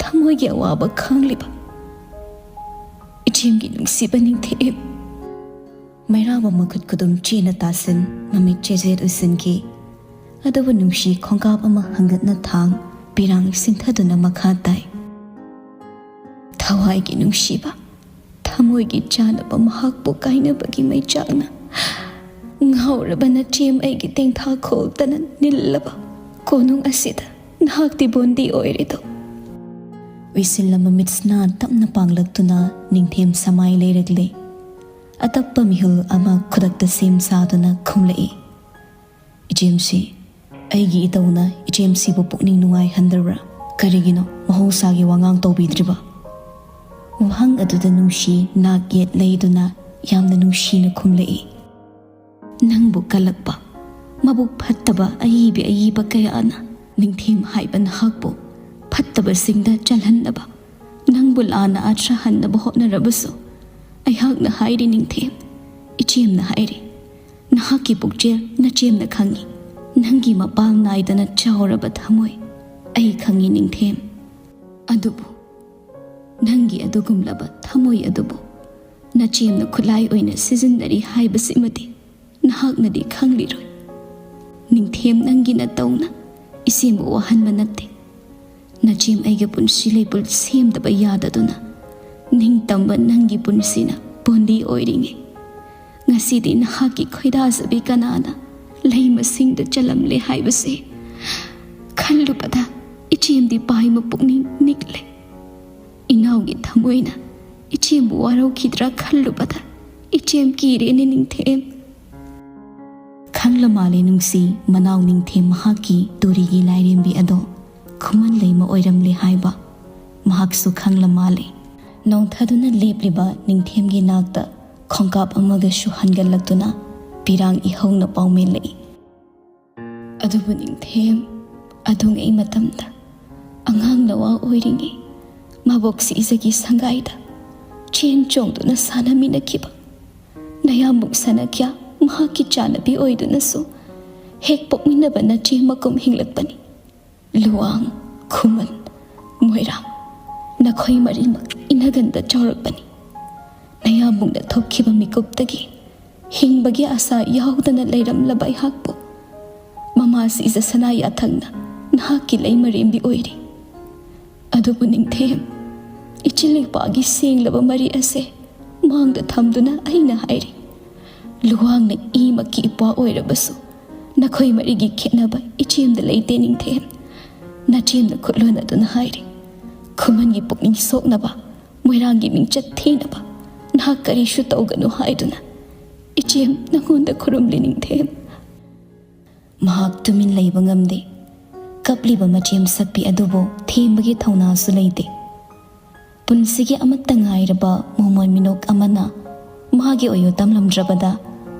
ꯊꯃꯣꯏꯒꯤ ꯑꯋꯥꯕ ꯈꯪꯂꯤꯕ ꯏꯆꯦꯝꯒꯤ ꯅꯨꯡꯁꯤꯕ ꯅꯤꯡꯊꯦꯝ"꯫ ꯃꯩꯔꯥꯕ ꯃꯈꯨꯠ ꯈꯨꯗꯨꯝ ꯆꯦꯅ ꯇꯥꯁꯤꯟ, ꯃꯃꯤꯠ ꯆꯦꯖꯦꯠ ꯎꯏꯁꯤꯟꯈꯤ꯫ ꯑꯗꯨꯕꯨ ꯅꯨꯡꯁꯤ ꯈꯣꯡꯀꯥꯞ ꯑꯃ ꯍꯪꯒꯠꯅ ꯊꯥꯡ, ꯄꯤꯔꯥꯡ ꯁꯤꯟꯊꯗꯨꯅ ꯃꯈꯥ ꯇꯥꯏ, "ꯊꯋꯥꯏꯒꯤ ꯅꯨꯡꯁꯤꯕ, ꯊꯃꯣꯏꯒꯤ ꯆꯥꯅꯕ ꯃꯍꯥꯛꯄꯨ ꯀꯥꯏꯅꯕꯒꯤ ꯃꯩꯆꯥꯛꯅ ꯉꯥꯎꯔꯕ ꯅꯆꯦꯝ ꯑꯩꯒꯤ ꯇꯦꯡꯊꯥꯈꯣꯜꯇꯅ ꯅꯤꯜꯂꯕ ꯀꯣꯅꯨꯡ ꯑꯁꯤꯗ ꯅꯍꯥꯛꯇꯤ ꯕꯣꯟꯗꯤ ꯑꯣꯏꯔꯦꯗꯣ"꯫ ꯎꯏꯁꯤꯜꯂꯝꯕ ꯃꯤꯠꯁꯅꯥ ꯇꯞꯅ ꯄꯥꯡꯂꯛꯇꯨꯅ ꯅꯤꯡꯊꯦꯝ ꯁꯃꯥꯏ ꯂꯩꯔꯛꯂꯦ꯫ ꯑꯇꯞꯄ ꯃꯤꯍꯨꯜ ꯑꯃ ꯈꯨꯗꯛꯇ ꯁꯦꯝ ꯁꯥꯗꯨꯅ ꯈꯨꯝꯂꯛꯏ, "ꯏꯆꯦꯝꯁꯤ, ꯑꯩꯒꯤ ꯏꯇꯧꯅ ꯏꯆꯦꯝꯁꯤꯕꯨ ꯄꯨꯛꯅꯤꯡ ꯅꯨꯡꯉꯥꯏꯍꯟꯗꯕ꯭ꯔꯥ? ꯀꯔꯤꯒꯤꯅꯣ ꯃꯍꯧꯁꯥꯒꯤ ꯋꯥꯉꯥꯡ ꯇꯧꯕꯤꯗ꯭ꯔꯤꯕ?" ꯋꯥꯍꯪ ꯑꯗꯨꯗ ꯅꯨꯡꯁꯤ ꯅꯥꯛ ꯌꯦꯠ ꯂꯩꯗꯨꯅ ꯌꯥꯝꯅ ꯅꯨꯡꯁꯤꯅ ꯈꯨꯝꯂꯛꯏ, ꯅꯪꯕꯨ ꯀꯜꯂꯛꯄ, ꯃꯕꯨꯛ ꯐꯠꯇꯕ ꯑꯏꯕ ꯑꯏꯕ ꯀꯌꯥꯅ ꯅꯤꯡꯊꯦꯝ ꯍꯥꯏꯕ ꯅꯍꯥꯛꯄꯨ ꯐꯠꯇꯕꯁꯤꯡꯗ ꯆꯜꯍꯟꯅꯕ, ꯅꯪꯕꯨ ꯂꯥꯟꯅ ꯑꯥꯊ꯭ꯔ ꯍꯟꯅꯕ ꯍꯣꯠꯅꯔꯕꯁꯨ, ꯑꯩꯍꯥꯛꯅ ꯍꯥꯏꯔꯤ ꯅꯤꯡꯊꯦꯝ, ꯏꯆꯦꯝꯅ ꯍꯥꯏꯔꯤ, ꯅꯍꯥꯛꯀꯤ ꯄꯨꯛꯆꯦꯜ ꯅꯆꯦꯝꯅ ꯈꯪꯏ꯫ ꯅꯪꯒꯤ ꯃꯄꯥꯡ ꯅꯥꯏꯗꯅ ꯆꯥꯎꯔꯕ ꯊꯃꯣꯏ ꯑꯩ ꯈꯪꯏ ꯅꯤꯡꯊꯦꯝ꯫ ꯑꯗꯨꯕꯨ ꯅꯪꯒꯤ ꯑꯗꯨꯒꯨꯝꯂꯕ ꯊꯃꯣꯏ ꯑꯗꯨꯕꯨ ꯅꯆꯦꯝꯅ ꯈꯨꯠꯂꯥꯏ ꯑꯣꯏꯅ ꯁꯤꯖꯤꯟꯅꯔꯤ ꯍꯥꯏꯕꯁꯤꯃꯗꯤ ꯅꯍꯥꯛꯅꯗꯤ ꯈꯪꯂꯤꯔꯣꯏ꯫ ꯅꯤꯡꯊꯦꯝ, ꯅꯪꯒꯤ ꯅꯇꯧꯅ ꯏꯆꯦꯝꯕꯨ ꯋꯥꯍꯟꯕ ꯅꯠꯇꯦ꯫ ꯅꯆꯦꯝ ꯑꯩꯒꯤ ꯄꯨꯟꯁꯤ ꯂꯩꯄꯨꯜ ꯁꯦꯝꯗꯕ ꯌꯥꯗꯗꯨꯅ ꯅꯤꯡꯇꯝꯕ ꯅꯪꯒꯤ ꯄꯨꯟꯁꯤꯅ ꯄꯣꯟꯗꯤ ꯑꯣꯏꯔꯤꯉꯩ, ꯉꯁꯤꯗꯤ ꯅꯍꯥꯛꯀꯤ ꯈꯣꯏꯗꯥꯖꯕꯤ ꯀꯅꯥꯅ ꯂꯩ ꯃꯁꯤꯡꯗ ꯆꯜꯂꯝꯂꯦ ꯍꯥꯏꯕꯁꯦ ꯈꯜꯂꯨꯕꯗ ꯏꯆꯦꯝꯗꯤ ꯄꯥꯏꯃ ꯄꯨꯛꯅꯤꯡ ꯅꯤꯛꯂꯦ꯫ ꯏꯅꯥꯎꯒꯤ ꯊꯃꯣꯏꯅ ꯏꯆꯦꯝꯕꯨ ꯋꯥꯔꯧꯈꯤꯗ꯭ꯔꯥ ꯈꯜꯂꯨꯕꯗ ꯏꯆꯦꯝ ꯀꯤꯔꯦꯅꯦ ꯅꯤꯡꯊꯦꯝ꯫ ꯈꯪꯂ ꯃꯥꯜꯂꯦ ꯅꯨꯡꯁꯤ ꯃꯅꯥꯎ ꯅꯤꯡꯊꯦꯝ ꯃꯍꯥꯛꯀꯤ ꯇꯨꯔꯤꯒꯤ ꯂꯥꯏꯔꯦꯝꯕꯤ ꯑꯗꯣ ꯈꯨꯃꯟ ꯂꯩꯃ ꯑꯣꯏꯔꯝꯂꯦ ꯍꯥꯏꯕ꯫ ꯃꯍꯥꯛꯁꯨ ꯈꯪꯂ ꯃꯥꯜꯂꯦ꯫ ꯅꯣꯡꯊꯗꯨꯅ ꯂꯦꯞꯂꯤꯕ ꯅꯤꯡꯊꯦꯝꯒꯤ ꯅꯥꯛꯇ ꯈꯣꯡꯀꯥꯞ ꯑꯃꯒꯁꯨ ꯍꯟꯒꯠꯂꯛꯇꯨꯅ ꯄꯤꯔꯥꯡ ꯏꯍꯧꯅ ꯄꯥꯎꯃꯦꯜꯂꯛꯏ꯫ ꯑꯗꯨꯕꯨ ꯅꯤꯡꯊꯦꯝ, ꯑꯗꯨꯉꯩ ꯃꯇꯝꯗ ꯑꯉꯥꯡ ꯅꯋꯥ ꯑꯣꯏꯔꯤꯉꯩ ꯃꯕꯣꯛ ꯁꯤꯖꯒꯤ ꯁꯪꯒꯥꯏꯗ ꯆꯦꯟ ꯆꯣꯡꯗꯨꯅ ꯁꯥꯟꯅꯃꯤꯟꯅꯈꯤꯕ ꯅꯌꯥꯝꯕꯨꯡ ꯁꯅꯥꯈ꯭ꯌꯥ ꯃꯍꯥꯛꯀꯤ ꯆꯥꯟꯅꯕꯤ ꯑꯣꯏꯗꯨꯅꯁꯨ ꯍꯦꯛ ꯄꯣꯛꯃꯤꯟꯅꯕ ꯅꯆꯦ ꯃꯀꯨꯝ ꯍꯤꯡꯂꯛꯄꯅꯤ꯫ ꯂꯨꯋꯥꯡ, ꯈꯨꯃꯟ, ꯃꯣꯏꯔꯥꯡ, ꯅꯈꯣꯏ ꯃꯔꯤꯃꯛ ꯏꯅꯒꯟꯗ ꯆꯥꯎꯔꯛꯄꯅꯤ꯫ ꯅꯌꯥꯝꯕꯨꯡꯅ ꯊꯣꯛꯈꯤꯕ ꯃꯤꯀꯨꯞꯇꯒꯤ ꯍꯤꯡꯕꯒꯤ ꯑꯁꯥ ꯌꯥꯎꯗꯅ ꯂꯩꯔꯝꯂꯕ ꯑꯩꯍꯥꯛꯄꯨ ꯃꯃꯥ ꯁꯤꯖ ꯁꯅꯥ ꯌꯥꯊꯪꯅ ꯅꯍꯥꯛꯀꯤ ꯂꯩꯃꯔꯦꯝꯕꯤ ꯑꯣꯏꯔꯤ꯫ ꯑꯗꯨꯕꯨ ꯅꯤꯡꯊꯦꯝ, ꯏꯆꯤꯜ ꯏꯄꯥꯒꯤ ꯁꯦꯡꯂꯕ ꯃꯔꯤ ꯑꯁꯦ ꯃꯥꯡꯗ ꯊꯝꯗꯨꯅ ꯑꯩꯅ ꯍꯥꯏꯔꯤ, ꯂꯨꯋꯥꯡꯅ ꯏꯃꯛꯀꯤ ꯏꯄ꯭ꯋꯥ ꯑꯣꯏꯔꯕꯁꯨ ꯅꯈꯣꯏ ꯃꯔꯤꯒꯤ ꯈꯦꯠꯅꯕ ꯏꯆꯦꯝꯗ ꯂꯩꯇꯦ ꯅꯤꯡꯊꯦꯝ꯫ ꯅꯆꯦꯝꯅ ꯈꯨꯠꯂꯣꯟ ꯑꯗꯨꯅ ꯍꯥꯏꯔꯤ, ꯈꯨꯃꯟꯒꯤ ꯄꯨꯛꯅꯤꯡ ꯁꯣꯛꯅꯕ, ꯃꯣꯏꯔꯥꯡꯒꯤ ꯃꯤꯡꯆꯠ ꯊꯤꯅꯕ ꯅꯍꯥꯛ ꯀꯔꯤꯁꯨ ꯇꯧꯒꯅꯨ ꯍꯥꯏꯗꯨꯅ ꯏꯆꯦꯝ ꯅꯉꯣꯟꯗ ꯈꯨꯔꯨꯝꯂꯤ ꯅꯤꯡꯊꯦꯝ꯫ ꯃꯍꯥꯛ ꯇꯨꯃꯤꯟ ꯂꯩꯕ ꯉꯝꯗꯦ꯫ ꯀꯞꯂꯤꯕ ꯃꯆꯦꯝ ꯁꯛꯄꯤ ꯑꯗꯨꯕꯨ ꯊꯦꯝꯕꯒꯤ ꯊꯧꯅꯥꯁꯨ ꯂꯩꯇꯦ꯫ ꯄꯨꯟꯁꯤꯒꯤ ꯑꯃꯠꯇ ꯉꯥꯏꯔꯕ ꯃꯣꯃꯣꯟ ꯃꯤꯅꯣꯛ ꯑꯃꯅ ꯃꯥꯒꯤ ꯑꯣꯏꯌꯨ ꯇꯝꯂꯝꯗ꯭ꯔꯕꯗ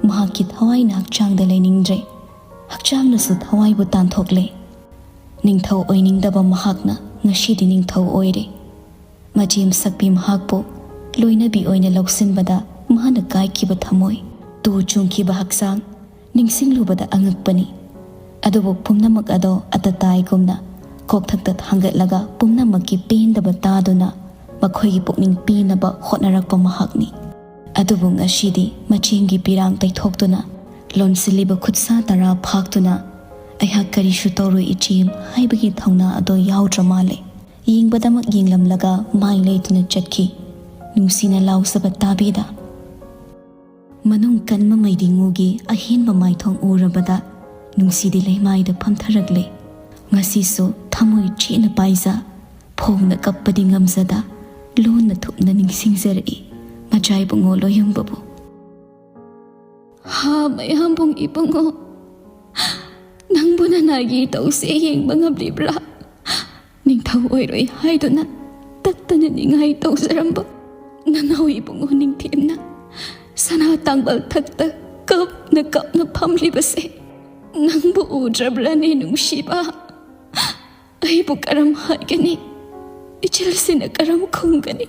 ꯃꯍꯥꯛꯀꯤ ꯊꯋꯥꯏꯅ ꯍꯛꯆꯥꯡꯗ ꯂꯩꯅꯤꯡꯗ꯭ꯔꯦ꯫ ꯍꯛꯆꯥꯡꯅꯁꯨ ꯊꯋꯥꯏꯕꯨ ꯇꯥꯟꯊꯣꯛꯂꯦ꯫ ꯅꯤꯡꯊꯧ ꯑꯣꯏꯅꯤꯡꯗꯕ ꯃꯍꯥꯛꯅ ꯉꯁꯤꯗꯤ ꯅꯤꯡꯊꯧ ꯑꯣꯏꯔꯦ꯫ ꯃꯆꯦꯝ ꯁꯛꯄꯤ ꯃꯍꯥꯛꯄꯨ ꯂꯣꯏꯅꯕꯤ ꯑꯣꯏꯅ ꯂꯧꯁꯤꯟꯕꯗ ꯃꯍꯥꯛꯅ ꯀꯥꯏꯈꯤꯕ ꯊꯃꯣꯏ, ꯇꯨ ꯆꯨꯡꯈꯤꯕ ꯍꯛꯆꯥꯡ ꯅꯤꯡꯁꯤꯡꯂꯨꯕꯗ ꯑꯉꯛꯄꯅꯤ꯫ ꯑꯗꯨꯕꯨ ꯄꯨꯝꯅꯃꯛ ꯑꯗꯣ ꯑꯇꯇꯥꯏꯒꯨꯝꯅ ꯀꯣꯛꯊꯛꯇ ꯊꯥꯡꯒꯠꯂꯒ ꯄꯨꯝꯅꯃꯛꯀꯤ ꯄꯦꯟꯗꯕ ꯇꯥꯗꯨꯅ ꯃꯈꯣꯏꯒꯤ ꯄꯨꯛꯅꯤꯡ ꯄꯦꯟꯅꯕ ꯍꯣꯠꯅꯔꯛꯄ ꯃꯍꯥꯛꯅꯤ꯫ ꯑꯗꯨꯕꯨ ꯉꯁꯤꯗꯤ ꯃꯆꯦꯝꯒꯤ ꯄꯤꯔꯥꯡ ꯇꯩꯊꯣꯛꯇꯨꯅ, ꯂꯣꯟꯁꯤꯜꯂꯤꯕ ꯈꯨꯠꯁꯥ ꯇꯔꯥ ꯐꯥꯛꯇꯨꯅ, "ꯑꯩꯍꯥꯛ ꯀꯔꯤꯁꯨ ꯇꯧꯔꯣꯏ ꯏꯆꯦꯝ" ꯍꯥꯏꯕꯒꯤ ꯊꯧꯅꯥ ꯑꯗꯣ ꯌꯥꯎꯗ꯭ꯔ ꯃꯥꯜꯂꯦ꯫ ꯌꯦꯡꯕꯗꯃꯛ ꯌꯦꯡꯂꯝꯂꯒ ꯃꯥꯏ ꯂꯩꯇꯨꯅ ꯆꯠꯈꯤ꯫ ꯅꯨꯡꯁꯤꯅ ꯂꯥꯎꯖꯕ ꯇꯥꯕꯤꯗ꯫ ꯃꯅꯨꯡ ꯀꯟꯕ ꯃꯩꯗꯤꯡꯉꯨꯒꯤ ꯑꯍꯦꯟꯕ ꯃꯥꯏꯊꯣꯡ ꯎꯔꯕꯗ ꯅꯨꯡꯁꯤꯗꯤ ꯂꯩꯃꯥꯏꯗ ꯐꯝꯊꯔꯛꯂꯦ꯫ ꯉꯁꯤꯁꯨ ꯊꯃꯣꯏ ꯆꯦꯠꯅ ꯄꯥꯏꯖ, ꯐꯣꯡꯅ ꯀꯞꯄꯗꯤ ꯉꯝꯖꯗ, ꯂꯣꯟꯅ ꯊꯨꯞꯅ ꯅꯤꯡꯁꯤꯡꯖꯔꯛꯏ ꯃꯆꯥ ꯏꯕꯨꯡꯉꯣ ꯂꯣꯌꯝꯕꯕꯨ꯫ "ꯍꯥ, ꯃꯌꯥꯝꯕꯨꯡ ꯏꯕꯨꯡꯉꯣ, ꯅꯪꯕꯨ ꯅꯅꯥꯒꯤ ꯇꯧꯁꯦ ꯌꯦꯡꯕ ꯉꯝꯂꯤꯕ꯭ꯔꯥ? ꯅꯤꯡꯊꯧ ꯑꯣꯏꯔꯣꯏ ꯍꯥꯏꯗꯨꯅ ꯇꯠꯇꯅ ꯅꯤꯡꯉꯥꯏ ꯇꯧꯖꯔꯝꯕ ꯅꯅꯥꯎ ꯏꯕꯨꯡꯉꯣ ꯅꯤꯡꯊꯦꯝꯅ ꯁꯅꯥ ꯇꯥꯡꯕꯜ ꯊꯛꯇ ꯀꯞꯅ ꯀꯞꯅ ꯐꯝꯂꯤꯕꯁꯦ ꯅꯪꯕꯨ ꯎꯗ꯭ꯔꯕ꯭ꯔꯅꯦ ꯅꯨꯡꯁꯤꯕ? ꯑꯩꯕꯨ ꯀꯔꯝ ꯍꯥꯏꯒꯅꯤ? ꯏꯆꯜꯁꯤꯅ ꯀꯔꯝ ꯈꯨꯝꯒꯅꯤ?"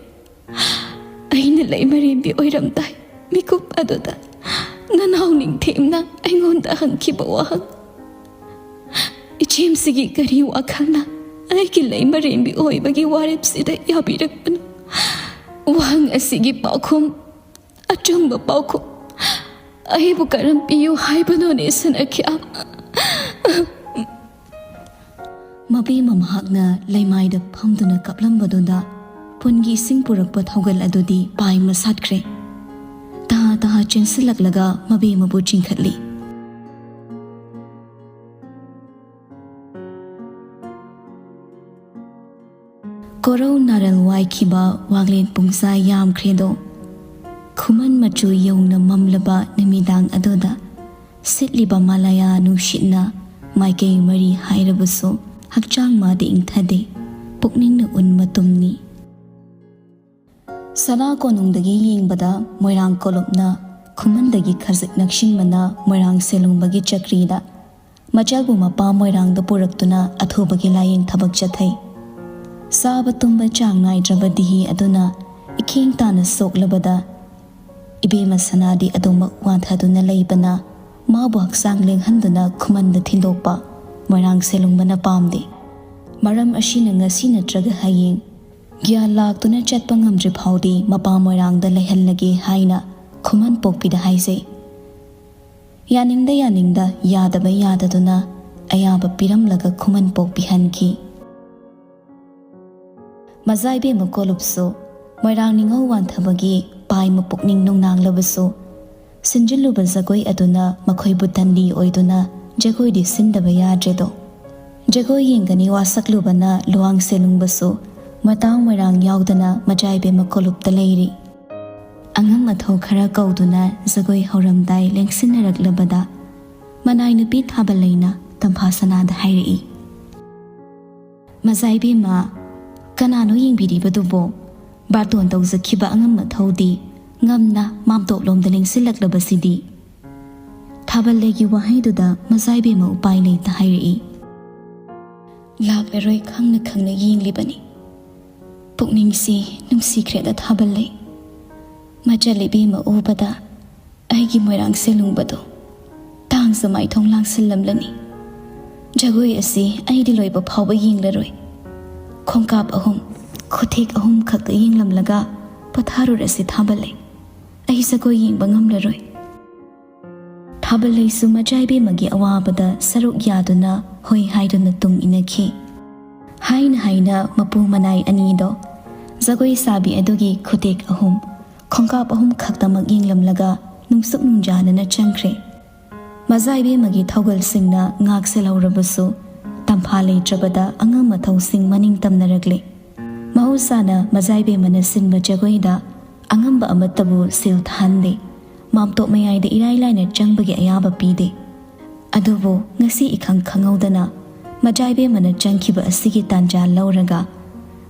ꯑꯩꯅ ꯂꯩꯃꯔꯦꯝꯕꯤ ꯑꯣꯏꯔꯝꯗꯥꯏ ꯃꯤꯀꯨꯞ ꯑꯗꯨꯗ ꯅꯅꯥꯎ ꯅꯤꯡꯊꯦꯝꯅ ꯑꯩꯉꯣꯟꯗ ꯍꯪꯈꯤꯕ ꯋꯥꯍꯪ, "ꯏꯆꯦꯝꯁꯤꯒꯤ ꯀꯔꯤ ꯋꯥꯈꯜꯅ ꯑꯩꯒꯤ ꯂꯩꯃꯔꯦꯝꯕꯤ ꯑꯣꯏꯕꯒꯤ ꯋꯥꯔꯦꯞꯁꯤꯗ ꯌꯥꯕꯤꯔꯛꯄꯅꯣ?" ꯋꯥꯍꯪ ꯑꯁꯤꯒꯤ ꯄꯥꯎꯈꯨꯝ, ꯑꯆꯨꯝꯕ ꯄꯥꯎꯈꯨꯝ ꯑꯩꯕꯨ ꯀꯔꯝ ꯄꯤꯌꯨ ꯍꯥꯏꯕꯅꯣꯅꯦ ꯁꯅꯥꯈ꯭ꯌꯥꯝ? ꯃꯕꯦꯝꯃ ꯃꯍꯥꯛꯅ ꯂꯩꯃꯥꯏꯗ ꯐꯝꯗꯨꯅ ꯀꯞꯂꯝꯕꯗꯨꯗ ꯄꯨꯟꯒꯤ ꯏꯁꯤꯡ ꯄꯨꯔꯛꯄ ꯊꯧꯒꯜ ꯑꯗꯨꯗꯤ ꯄꯥꯏ ꯃꯁꯥꯠꯈ꯭ꯔꯦ꯫ ꯇꯍꯥ ꯇꯍꯥ ꯆꯦꯟꯁꯤꯜꯂꯛꯂꯒ ꯃꯕꯦꯝꯃꯕꯨ ꯆꯤꯡꯈꯠꯂꯤ꯫ ꯀꯣꯔꯧ ꯅꯥꯔꯜ ꯋꯥꯏꯈꯤꯕ ꯋꯥꯡꯂꯦꯟ ꯄꯨꯡꯖꯥ ꯌꯥꯝꯈ꯭ꯔꯦꯗꯣ꯫ ꯈꯨꯃꯟ ꯃꯆꯨ ꯌꯧꯅ ꯃꯝꯂꯕ ꯅꯨꯃꯤꯗꯥꯡ ꯑꯗꯨꯗ ꯁꯤꯠꯂꯤꯕ ꯃꯂꯥꯌꯥ ꯅꯨꯡꯁꯤꯠꯅ ꯃꯥꯏꯀꯩ ꯃꯔꯤ ꯍꯥꯏꯔꯕꯁꯨ ꯍꯛꯆꯥꯡ ꯃꯥꯗꯤ ꯏꯪꯊꯗꯦ, ꯄꯨꯛꯅꯤꯡꯅ ꯎꯟ ꯃꯇꯨꯝꯅꯤ꯫ ꯁꯅꯥ ꯀꯣꯅꯨꯡꯗꯒꯤ ꯌꯦꯡꯕꯗ ꯃꯣꯏꯔꯥꯡ ꯀꯣꯂꯨꯞꯅ ꯈꯨꯃꯟꯗꯒꯤ ꯈꯖꯤꯛ ꯅꯛꯁꯤꯟꯕꯅ ꯃꯣꯏꯔꯥꯡ ꯁꯦꯂꯨꯡꯕꯒꯤ ꯆꯀ꯭ꯔꯤꯗ ꯃꯆꯥꯕꯨ ꯃꯄꯥ ꯃꯣꯏꯔꯥꯡꯗ ꯄꯨꯔꯛꯇꯨꯅ ꯑꯊꯨꯕꯒꯤ ꯂꯥꯌꯦꯡ ꯊꯕꯛ ꯆꯠꯊꯩ꯫ ꯆꯥꯕ ꯇꯨꯝꯕ ꯆꯥꯡ ꯅꯥꯏꯗ꯭ꯔꯕ ꯗꯤꯍꯤ ꯑꯗꯨꯅ ꯏꯈꯦꯡ ꯇꯥꯅ ꯁꯣꯛꯂꯕꯗ ꯏꯕꯦꯝꯃ ꯁꯅꯥꯗꯤ ꯑꯗꯨꯃꯛ ꯋꯥꯟꯊꯗꯨꯅ ꯂꯩꯕꯅ ꯃꯥꯕꯨ ꯍꯛꯆꯥꯡ ꯂꯦꯡꯍꯟꯗꯨꯅ ꯈꯨꯃꯟꯗ ꯊꯤꯟꯗꯣꯛꯄ ꯃꯣꯏꯔꯥꯡ ꯁꯦꯂꯨꯡꯕꯅ ꯄꯥꯝꯗꯦ꯫ ꯃꯔꯝ ꯑꯁꯤꯅ ꯉꯁꯤ ꯅꯠꯇ꯭ꯔꯒ ꯍꯌꯦꯡ ꯒ꯭ꯌꯥꯟ ꯂꯥꯛꯇꯨꯅ ꯆꯠꯄ ꯉꯝꯗ꯭ꯔꯤ ꯐꯥꯎꯗꯤ ꯃꯄꯥ ꯃꯣꯏꯔꯥꯡꯗ ꯂꯩꯍꯜꯂꯒꯦ ꯍꯥꯏꯅ ꯈꯨꯃꯟ ꯄꯣꯛꯄꯤꯗ ꯍꯥꯏꯖꯩ꯫ ꯌꯥꯅꯤꯡꯗ ꯌꯥꯅꯤꯡꯗ, ꯌꯥꯗꯕ ꯌꯥꯗꯗꯨꯅ ꯑꯌꯥꯕ ꯄꯤꯔꯝꯂꯒ ꯈꯨꯃꯟ ꯄꯣꯛꯄꯤ ꯍꯟꯈꯤ꯫ ꯃꯖꯥꯏꯕꯦꯝꯃ ꯀꯣꯂꯨꯞꯁꯨ ꯃꯣꯏꯔꯥꯡ ꯅꯤꯉꯣꯜ ꯋꯥꯟꯊꯕꯒꯤ ꯄꯥꯏ ꯃꯄꯨꯛꯅꯤꯡ ꯅꯨꯡꯅꯥꯡꯂꯕꯁꯨ, ꯁꯤꯟꯖꯤꯜꯂꯨꯕ ꯖꯒꯣꯏ ꯑꯗꯨꯅ ꯃꯈꯣꯏꯕꯨ ꯇꯟꯂꯤ ꯑꯣꯏꯗꯨꯅ ꯖꯒꯣꯏꯗꯤ ꯁꯤꯟꯗꯕ ꯌꯥꯗ꯭ꯔꯦꯗꯣ꯫ ꯖꯒꯣꯏ ꯌꯦꯡꯒꯅꯤ ꯋꯥꯁꯛꯂꯨꯕꯅ ꯂꯨꯋꯥꯡ ꯁꯦꯂꯨꯡꯕꯁꯨ ꯃꯇꯥꯎ ꯃꯣꯏꯔꯥꯡ ꯌꯥꯎꯗꯅ ꯃꯖꯥꯏꯕꯦꯝꯃ ꯀꯣꯂꯨꯞꯇ ꯂꯩꯔꯤ꯫ ꯑꯉꯝ ꯑꯊꯧ ꯈꯔ ꯀꯧꯗꯨꯅ ꯖꯒꯣꯏ ꯍꯧꯔꯝꯗꯥꯏ ꯂꯦꯡꯁꯤꯟꯅꯔꯛꯂꯕꯗ ꯃꯅꯥꯏ ꯅꯨꯄꯤ ꯊꯥꯕꯜꯂꯩꯅ ꯇꯝꯐꯥ ꯁꯅꯥꯗ ꯍꯥꯏꯔꯛꯏ, "ꯃꯖꯥꯏꯕꯦꯝꯃ, ꯀꯅꯥꯅꯣ ꯌꯦꯡꯕꯤꯔꯤꯕꯗꯨꯕꯣ? ꯕꯥꯔꯇꯣꯟ ꯇꯧꯖꯈꯤꯕ ꯑꯉꯝ ꯑꯊꯧꯗꯤ ꯉꯝꯅ ꯃꯥꯝꯇꯣꯞꯂꯣꯝꯗ ꯂꯦꯡꯁꯤꯜꯂꯛꯂꯕꯁꯤꯗꯤ?" ꯊꯥꯕꯜꯂꯩꯒꯤ ꯋꯥꯍꯩꯗꯨꯗ ꯃꯖꯥꯏꯕꯦꯝꯃ ꯎꯄꯥꯏ ꯂꯩꯇ ꯍꯥꯏꯔꯛꯏ, "ꯂꯥꯛꯂꯔꯣꯏ ꯈꯪꯅ ꯈꯪꯅ ꯌꯦꯡꯂꯤꯕꯅꯤ꯫ ꯄꯨꯛꯅꯤꯡꯁꯤ ꯅꯨꯡꯁꯤꯈ꯭ꯔꯦꯗ ꯊꯥꯕꯜꯂꯩ꯫ ꯃꯆꯜ ꯏꯕꯦꯝꯃ ꯎꯕꯗ ꯑꯩꯒꯤ ꯃꯣꯏꯔꯥꯡ ꯁꯦꯂꯨꯡꯕꯗꯣ ꯇꯥꯡꯖ ꯃꯥꯏꯊꯣꯡ ꯂꯥꯡꯁꯤꯜꯂꯝꯂꯅꯤ꯫ ꯖꯒꯣꯏ ꯑꯁꯤ ꯑꯩꯗꯤ ꯂꯣꯏꯕ ꯐꯥꯎꯕ ꯌꯦꯡꯂꯔꯣꯏ꯫ ꯈꯣꯡꯀꯥꯞ ꯑꯍꯨꯝ, ꯈꯨꯊꯦꯛ ꯑꯍꯨꯝ ꯈꯛꯇ ꯌꯦꯡꯂꯝꯂꯒ ꯄꯣꯊꯥꯔꯨꯔꯁꯤ ꯊꯥꯕꯜꯂꯩ꯫ ꯑꯩ ꯖꯒꯣꯏ ꯌꯦꯡꯕ ꯉꯝꯂꯔꯣꯏ꯫" ꯊꯥꯕꯜꯂꯩꯁꯨ ꯃꯖꯥꯏꯕꯦꯝꯃꯒꯤ ꯑꯋꯥꯕꯗ ꯁꯔꯨꯛ ꯌꯥꯗꯨꯅ ꯍꯣꯏ ꯍꯥꯏꯗꯨꯅ ꯇꯨꯡ ꯏꯟꯅꯈꯤ꯫ ꯍꯥꯏꯅ ꯍꯥꯏꯅ ꯃꯄꯨ ꯃꯅꯥꯏ ꯑꯅꯤꯗꯣ ꯖꯒꯣꯏ ꯁꯥꯕꯤ ꯑꯗꯨꯒꯤ ꯈꯨꯇꯦꯛ ꯑꯍꯨꯝ, ꯈꯣꯡꯀꯥꯞ ꯑꯍꯨꯝ ꯈꯛꯇꯃꯛ ꯌꯦꯡꯂꯝꯂꯒ ꯅꯨꯡꯁꯨꯛ ꯅꯨꯡꯖꯥꯅꯅ ꯆꯪꯈ꯭ꯔꯦ꯫ ꯃꯖꯥꯏꯕꯦꯝꯃꯒꯤ ꯊꯧꯒꯜꯁꯤꯡꯅ ꯉꯥꯛ ꯁꯦꯜꯍꯧꯔꯕꯁꯨ ꯇꯝꯐꯥ ꯂꯩꯇ꯭ꯔꯕꯗ ꯑꯉꯝ ꯑꯊꯧꯁꯤꯡ ꯃꯅꯤꯡ ꯇꯝꯅꯔꯛꯂꯦ꯫ ꯃꯍꯧꯁꯥꯅ ꯃꯖꯥꯏꯕꯦꯝꯃꯅ ꯁꯤꯟꯕ ꯖꯒꯣꯏꯗ ꯑꯉꯝꯕ ꯑꯃꯠꯇꯕꯨ ꯁꯤꯜ ꯊꯥꯍꯟꯗꯦ꯫ ꯃꯥꯝꯇꯣꯞ ꯃꯌꯥꯏꯗ ꯏꯔꯥꯏ ꯂꯥꯏꯅ ꯆꯪꯕꯒꯤ ꯑꯌꯥꯕ ꯄꯤꯗꯦ꯫ ꯑꯗꯨꯕꯨ ꯉꯁꯤ ꯏꯈꯪ ꯈꯪꯍꯧꯗꯅ ꯃꯖꯥꯏꯕꯦꯝꯃꯅ ꯆꯪꯈꯤꯕ ꯑꯁꯤꯒꯤ ꯇꯥꯟꯖꯥ ꯂꯧꯔꯒ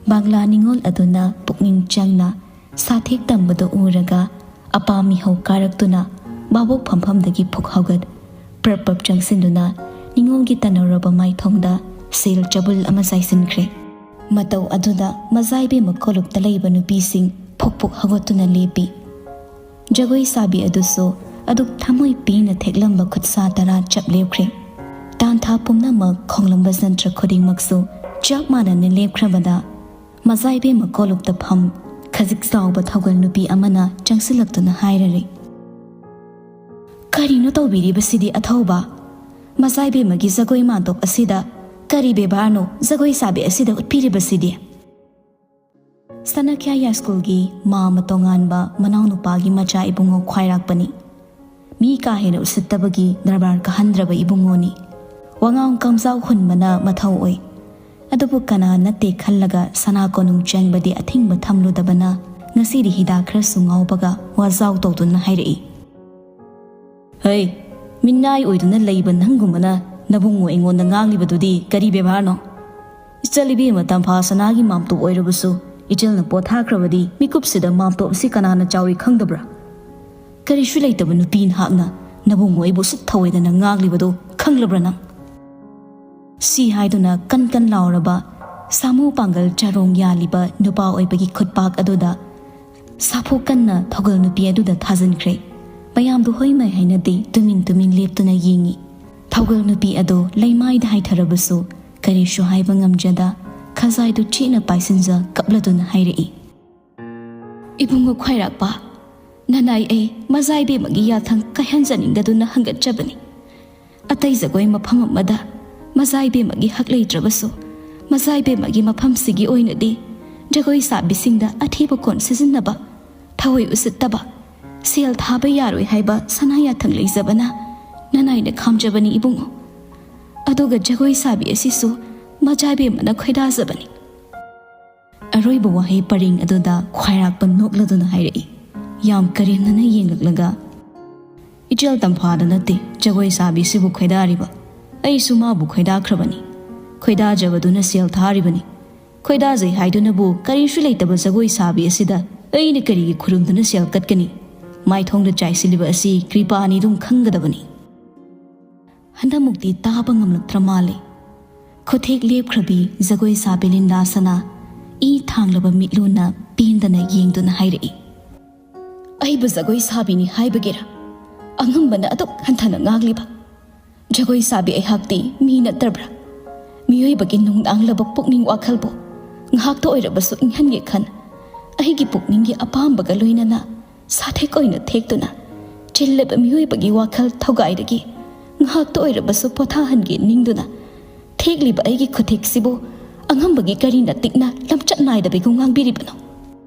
ꯕꯪꯂꯥ ꯅꯤꯉꯣꯜ ꯑꯗꯨꯅ ꯄꯨꯛꯅꯤꯡ ꯆꯪꯅ ꯁꯥꯊꯦꯛ ꯇꯝꯕꯗꯨ ꯎꯔꯒ ꯑꯄꯥꯝ ꯃꯤꯍꯧ ꯀꯥꯔꯛꯇꯨꯅ ꯚꯥꯕꯣꯛ ꯐꯝꯐꯝꯗꯒꯤ ꯐꯨꯛ ꯍꯧꯒꯠ ꯄ꯭ꯔꯞ ꯄ꯭ꯔꯞ ꯆꯪꯁꯤꯟꯗꯨꯅ ꯅꯤꯉꯣꯜꯒꯤ ꯇꯟꯅꯧꯔꯕ ꯃꯥꯏꯊꯣꯡꯗ ꯁꯦꯜ ꯆꯕꯨꯜ ꯑꯃ ꯆꯥꯏꯁꯤꯟꯈ꯭ꯔꯦ꯫ ꯃꯇꯧ ꯑꯗꯨꯗ ꯃꯖꯥꯏꯕꯦꯝꯃ ꯀꯣꯂꯨꯞꯇ ꯂꯩꯕ ꯅꯨꯄꯤꯁꯤꯡ ꯐꯨꯛ ꯐꯨꯛ ꯍꯧꯒꯠꯇꯨꯅ ꯂꯦꯞꯄꯤ꯫ ꯖꯒꯣꯏ ꯁꯥꯕꯤ ꯑꯗꯨꯁꯨ ꯑꯗꯨꯛ ꯊꯃꯣꯏ ꯄꯦꯟꯅ ꯊꯦꯛꯂꯝꯕ ꯈꯨꯠꯁꯥ ꯇꯔꯥ ꯆꯞ ꯂꯦꯞꯈ꯭ꯔꯦ꯫ ꯇꯥꯟꯊꯥ ꯄꯨꯝꯅꯃꯛ ꯈꯣꯡꯂꯝꯕ ꯖꯟꯇ꯭ꯔ ꯈꯨꯗꯤꯡꯃꯛꯁꯨ ꯆꯞ ꯃꯥꯟꯅꯅ ꯂꯦꯞꯈ꯭ꯔꯕꯗ ꯃꯖꯥꯏꯕꯦꯝꯃ ꯀꯣꯂꯨꯞꯇ ꯐꯝ ꯈꯖꯤꯛ ꯆꯥꯎꯕ ꯊꯧꯒꯜ ꯅꯨꯄꯤ ꯑꯃꯅ ꯆꯪꯁꯤꯜꯂꯛꯇꯨꯅ ꯍꯥꯏꯔꯔꯦ, "ꯀꯔꯤꯅꯣ ꯇꯧꯕꯤꯔꯤꯕꯁꯤꯗꯤ ꯑꯊꯧꯕ? ꯃꯖꯥꯏꯕꯦꯝꯃꯒꯤ ꯖꯒꯣꯏ ꯃꯥꯟꯗꯣꯞ ꯑꯁꯤꯗ ꯀꯔꯤ ꯕꯦꯕꯥꯔꯅꯣ ꯖꯒꯣꯏ ꯁꯥꯕꯤ ꯑꯁꯤꯗ ꯎꯠꯄꯤꯔꯤꯕꯁꯤꯗꯤ?" ꯁꯅꯈ꯭ꯌꯥ ꯌꯥꯏꯁ꯭ꯀꯨꯜꯒꯤ ꯃꯥ ꯑꯃ ꯇꯣꯉꯥꯟꯕ ꯃꯅꯥꯎꯅꯨꯄꯥꯒꯤ ꯃꯆꯥ ꯏꯕꯨꯡꯉꯣ ꯈ꯭ꯋꯥꯏꯔꯥꯛꯄꯅꯤ꯫ ꯃꯤ ꯀꯥ ꯍꯦꯟꯅ ꯎꯁꯤꯠꯇꯕꯒꯤ ꯗꯔꯕꯥꯔ ꯀꯥꯍꯟꯗ꯭ꯔꯕ ꯏꯕꯨꯡꯉꯣꯅꯤ꯫ ꯋꯥꯉꯥꯡ ꯀꯝꯖꯥꯎ ꯍꯨꯟꯕꯅ ꯃꯊꯧ ꯑꯣꯏ꯫ ꯑꯗꯨꯕꯨ ꯀꯅꯥ ꯅꯠꯇꯦ ꯈꯜꯂꯒ ꯁꯅꯥ ꯀꯣꯅꯨꯡ ꯆꯦꯡꯕꯗꯤ ꯑꯊꯤꯡꯕ ꯊꯝꯂꯨꯗꯕꯅ ꯉꯁꯤꯗꯤ ꯍꯤꯗꯥꯛ ꯈꯔꯁꯨ ꯉꯥꯎꯕꯒ ꯋꯥꯖꯥꯎ ꯇꯧꯗꯨꯅ ꯍꯥꯏꯔꯛꯏ, "ꯍꯩ, ꯃꯤꯅꯥꯏ ꯑꯣꯏꯗꯨꯅ ꯂꯩꯕ ꯅꯪꯒꯨꯝꯕꯅ ꯅꯕꯨꯡꯉꯣ ꯑꯩꯉꯣꯟꯗ ꯉꯥꯡꯂꯤꯕꯗꯨꯗꯤ ꯀꯔꯤ ꯕꯦꯕꯥꯔꯅꯣ? ꯏꯆꯜ ꯏꯕꯦꯝꯃ ꯇꯝꯐꯥ ꯁꯅꯥꯒꯤ ꯃꯥꯝꯇꯣꯞ ꯑꯣꯏꯔꯕꯁꯨ ꯏꯆꯜꯅ ꯄꯣꯊꯥꯈ꯭ꯔꯕꯗꯤ ꯃꯤꯀꯨꯞꯁꯤꯗ ꯃꯥꯝꯇꯣꯞ ꯑꯁꯤ ꯀꯅꯥꯅ ꯆꯥꯎꯏ ꯈꯪꯗꯕ꯭ꯔꯥ? ꯀꯔꯤꯁꯨ ꯂꯩꯇꯕ ꯅꯨꯄꯤ ꯅꯍꯥꯛꯅ ꯅꯕꯨꯡꯉꯣ ꯑꯩꯕꯨ ꯁꯨꯠ ꯊꯧꯑꯣꯏꯗꯅ ꯉꯥꯡꯂꯤꯕꯗꯨ ꯈꯪꯂꯕ꯭ꯔꯥ ꯅꯪ?" ꯁꯤ ꯍꯥꯏꯗꯨꯅ ꯀꯟ ꯀꯟ ꯂꯥꯎꯔꯕ ꯁꯥꯃꯨ ꯄꯥꯡꯒꯜ ꯆꯔꯣꯡ ꯌꯥꯜꯂꯤꯕ ꯅꯨꯄꯥ ꯑꯣꯏꯕꯒꯤ ꯈꯨꯠꯄꯥꯛ ꯑꯗꯨꯗ ꯁꯥꯐꯨ ꯀꯟꯅ ꯊꯧꯒꯜ ꯅꯨꯄꯤ ꯑꯗꯨꯗ ꯊꯥꯖꯤꯟꯈ꯭ꯔꯦ꯫ ꯃꯌꯥꯝꯗꯨ ꯍꯣꯏꯃꯥꯏ ꯍꯥꯏꯅꯗꯦ, ꯇꯨꯃꯤꯟ ꯇꯨꯃꯤꯟ ꯂꯦꯞꯇꯨꯅ ꯌꯦꯡꯉꯤ꯫ ꯊꯧꯒꯜ ꯅꯨꯄꯤ ꯑꯗꯨ ꯂꯩꯃꯥꯏꯗ ꯍꯥꯏꯊꯔꯕꯁꯨ ꯀꯔꯤꯁꯨ ꯍꯥꯏꯕ ꯉꯝꯖꯗ ꯈꯖꯥꯏꯗꯨ ꯆꯦꯠꯅ ꯄꯥꯏꯁꯤꯟꯖ ꯀꯞꯂꯗꯨꯅ ꯍꯥꯏꯔꯛꯏ, "ꯏꯕꯨꯡꯉꯣ ꯈ꯭ꯋꯥꯏꯔꯥꯛꯄ, ꯅꯅꯥꯏ ꯑꯩ ꯃꯖꯥꯏꯕꯦꯝꯃꯒꯤ ꯌꯥꯊꯪ ꯀꯥꯏꯍꯟꯖꯅꯤꯡꯗꯗꯨꯅ ꯍꯪꯒꯠꯆꯕꯅꯤ꯫ ꯑꯇꯩ ꯖꯒꯣꯏ ꯃꯐꯝ ꯑꯃꯗ ꯃꯖꯥꯏꯕꯦꯝꯃꯒꯤ ꯍꯛ ꯂꯩꯇ꯭ꯔꯕꯁꯨ, ꯃꯖꯥꯏꯕꯦꯝꯃꯒꯤ ꯃꯐꯝꯁꯤꯒꯤ ꯑꯣꯏꯅꯗꯤ ꯖꯒꯣꯏ ꯁꯥꯕꯤꯁꯤꯡꯗ ꯑꯊꯤꯕ ꯈꯣꯟ ꯁꯤꯖꯤꯟꯅꯕ, ꯊꯑꯣꯏ ꯎꯁꯤꯠꯇꯕ, ꯁꯦꯜ ꯊꯥꯕ ꯌꯥꯔꯣꯏ ꯍꯥꯏꯕ ꯁꯅꯥ ꯌꯥꯊꯪ ꯂꯩꯖꯕꯅ ꯅꯅꯥꯏꯅ ꯈꯥꯝꯖꯕꯅꯤ ꯏꯕꯨꯡꯉꯣ꯫ ꯑꯗꯨꯒ ꯖꯒꯣꯏ ꯁꯥꯕꯤ ꯑꯁꯤꯁꯨ ꯃꯖꯥꯏꯕꯦꯝꯃꯅ ꯈꯣꯏꯗꯥꯖꯕꯅꯤ꯫" ꯑꯔꯣꯏꯕ ꯋꯥꯍꯩ ꯄꯔꯦꯡ ꯑꯗꯨꯗ ꯈ꯭ꯋꯥꯏꯔꯥꯛꯄ ꯅꯣꯛꯂꯗꯨꯅ ꯍꯥꯏꯔꯛꯏ, ꯌꯥꯝ ꯀꯔꯦꯝꯅꯅ ꯌꯦꯡꯂꯛꯂꯒ, "ꯏꯆꯦꯜ ꯇꯝꯐꯥꯗ ꯅꯠꯇꯦ ꯖꯒꯣꯏ ꯁꯥꯕꯤꯁꯤꯕꯨ ꯈꯣꯏꯗꯥꯔꯤꯕ, ꯑꯩꯁꯨ ꯃꯥꯕꯨ ꯈꯣꯏꯗꯥꯈ꯭ꯔꯕꯅꯤ꯫ ꯈꯣꯏꯗꯥꯖꯕꯗꯨꯅ ꯁꯦꯜ ꯊꯥꯔꯤꯕꯅꯤ꯫ ꯈꯣꯏꯗꯥꯖꯩ ꯍꯥꯏꯗꯨꯅꯕꯨ ꯀꯔꯤꯁꯨ ꯂꯩꯇꯕ ꯖꯒꯣꯏ ꯁꯥꯕꯤ ꯑꯁꯤꯗ ꯑꯩꯅ ꯀꯔꯤꯒꯤ ꯈꯨꯔꯨꯝꯗꯨꯅ ꯁꯦꯜ ꯀꯠꯀꯅꯤ? ꯃꯥꯏꯊꯣꯡꯗ ꯆꯥꯏꯁꯤꯜꯂꯤꯕ ꯑꯁꯤ ꯀ꯭ꯔꯤꯄꯥꯅꯤ ꯑꯗꯨꯝ ꯈꯪꯒꯗꯕꯅꯤ꯫ ꯍꯟꯗꯛꯃꯨꯛꯇꯤ ꯇꯥꯕ ꯉꯝꯂꯛꯇ꯭ꯔ ꯃꯥꯜꯂꯦ꯫ ꯈꯨꯊꯦꯛ ꯂꯦꯞꯈ꯭ꯔꯕꯤ ꯖꯒꯣꯏ ꯁꯥꯕꯤ ꯂꯤꯟꯗꯥ ꯁꯅꯥ ꯏ ꯊꯥꯡꯂꯕ ꯃꯤꯠꯂꯨꯅ ꯄꯦꯟꯗꯅ ꯌꯦꯡꯗꯨꯅ ꯍꯥꯏꯔꯛꯏ, "ꯑꯩꯕꯨ ꯖꯒꯣꯏ ꯁꯥꯕꯤꯅꯤ ꯍꯥꯏꯕꯒꯤꯔ ꯑꯉꯝꯕꯅ ꯑꯗꯨꯛ ꯍꯟꯊꯅ ꯉꯥꯡꯂꯤꯕ? ꯖꯒꯣꯏ ꯁꯥꯕꯤ ꯑꯩꯍꯥꯛꯇꯤ ꯃꯤ ꯅꯠꯇꯕ꯭ꯔꯥ? ꯃꯤꯑꯣꯏꯕꯒꯤ ꯅꯨꯡꯅꯥꯡꯂꯕ ꯄꯨꯛꯅꯤꯡ ꯋꯥꯈꯜꯕꯨ ꯉꯥꯏꯍꯥꯛꯇ ꯑꯣꯏꯔꯕꯁꯨ ꯏꯪꯍꯟꯒꯦ ꯈꯟ, ꯑꯩꯒꯤ ꯄꯨꯛꯅꯤꯡꯒꯤ ꯑꯄꯥꯝꯕꯒ ꯂꯣꯏꯅꯅ ꯁꯥꯊꯦꯛ ꯑꯣꯏꯅ ꯊꯦꯛꯇꯨꯅ ꯆꯤꯜꯂꯕ ꯃꯤꯑꯣꯏꯕꯒꯤ ꯋꯥꯈꯜ ꯊꯧꯒꯥꯏꯗꯒꯤ ꯉꯥꯏꯍꯥꯛꯇ ꯑꯣꯏꯔꯕꯁꯨ ꯄꯣꯊꯥꯍꯟꯒꯦ ꯅꯤꯡꯗꯨꯅ ꯊꯦꯛꯂꯤꯕ ꯑꯩꯒꯤ ꯈꯨꯊꯦꯛꯁꯤꯕꯨ ꯑꯉꯝꯕꯒꯤ ꯀꯔꯤ ꯅꯇꯤꯛꯅ ꯂꯝꯆꯠ ꯅꯥꯏꯗꯕꯤꯒꯨꯝ ꯉꯥꯡꯕꯤꯔꯤꯕꯅꯣ?"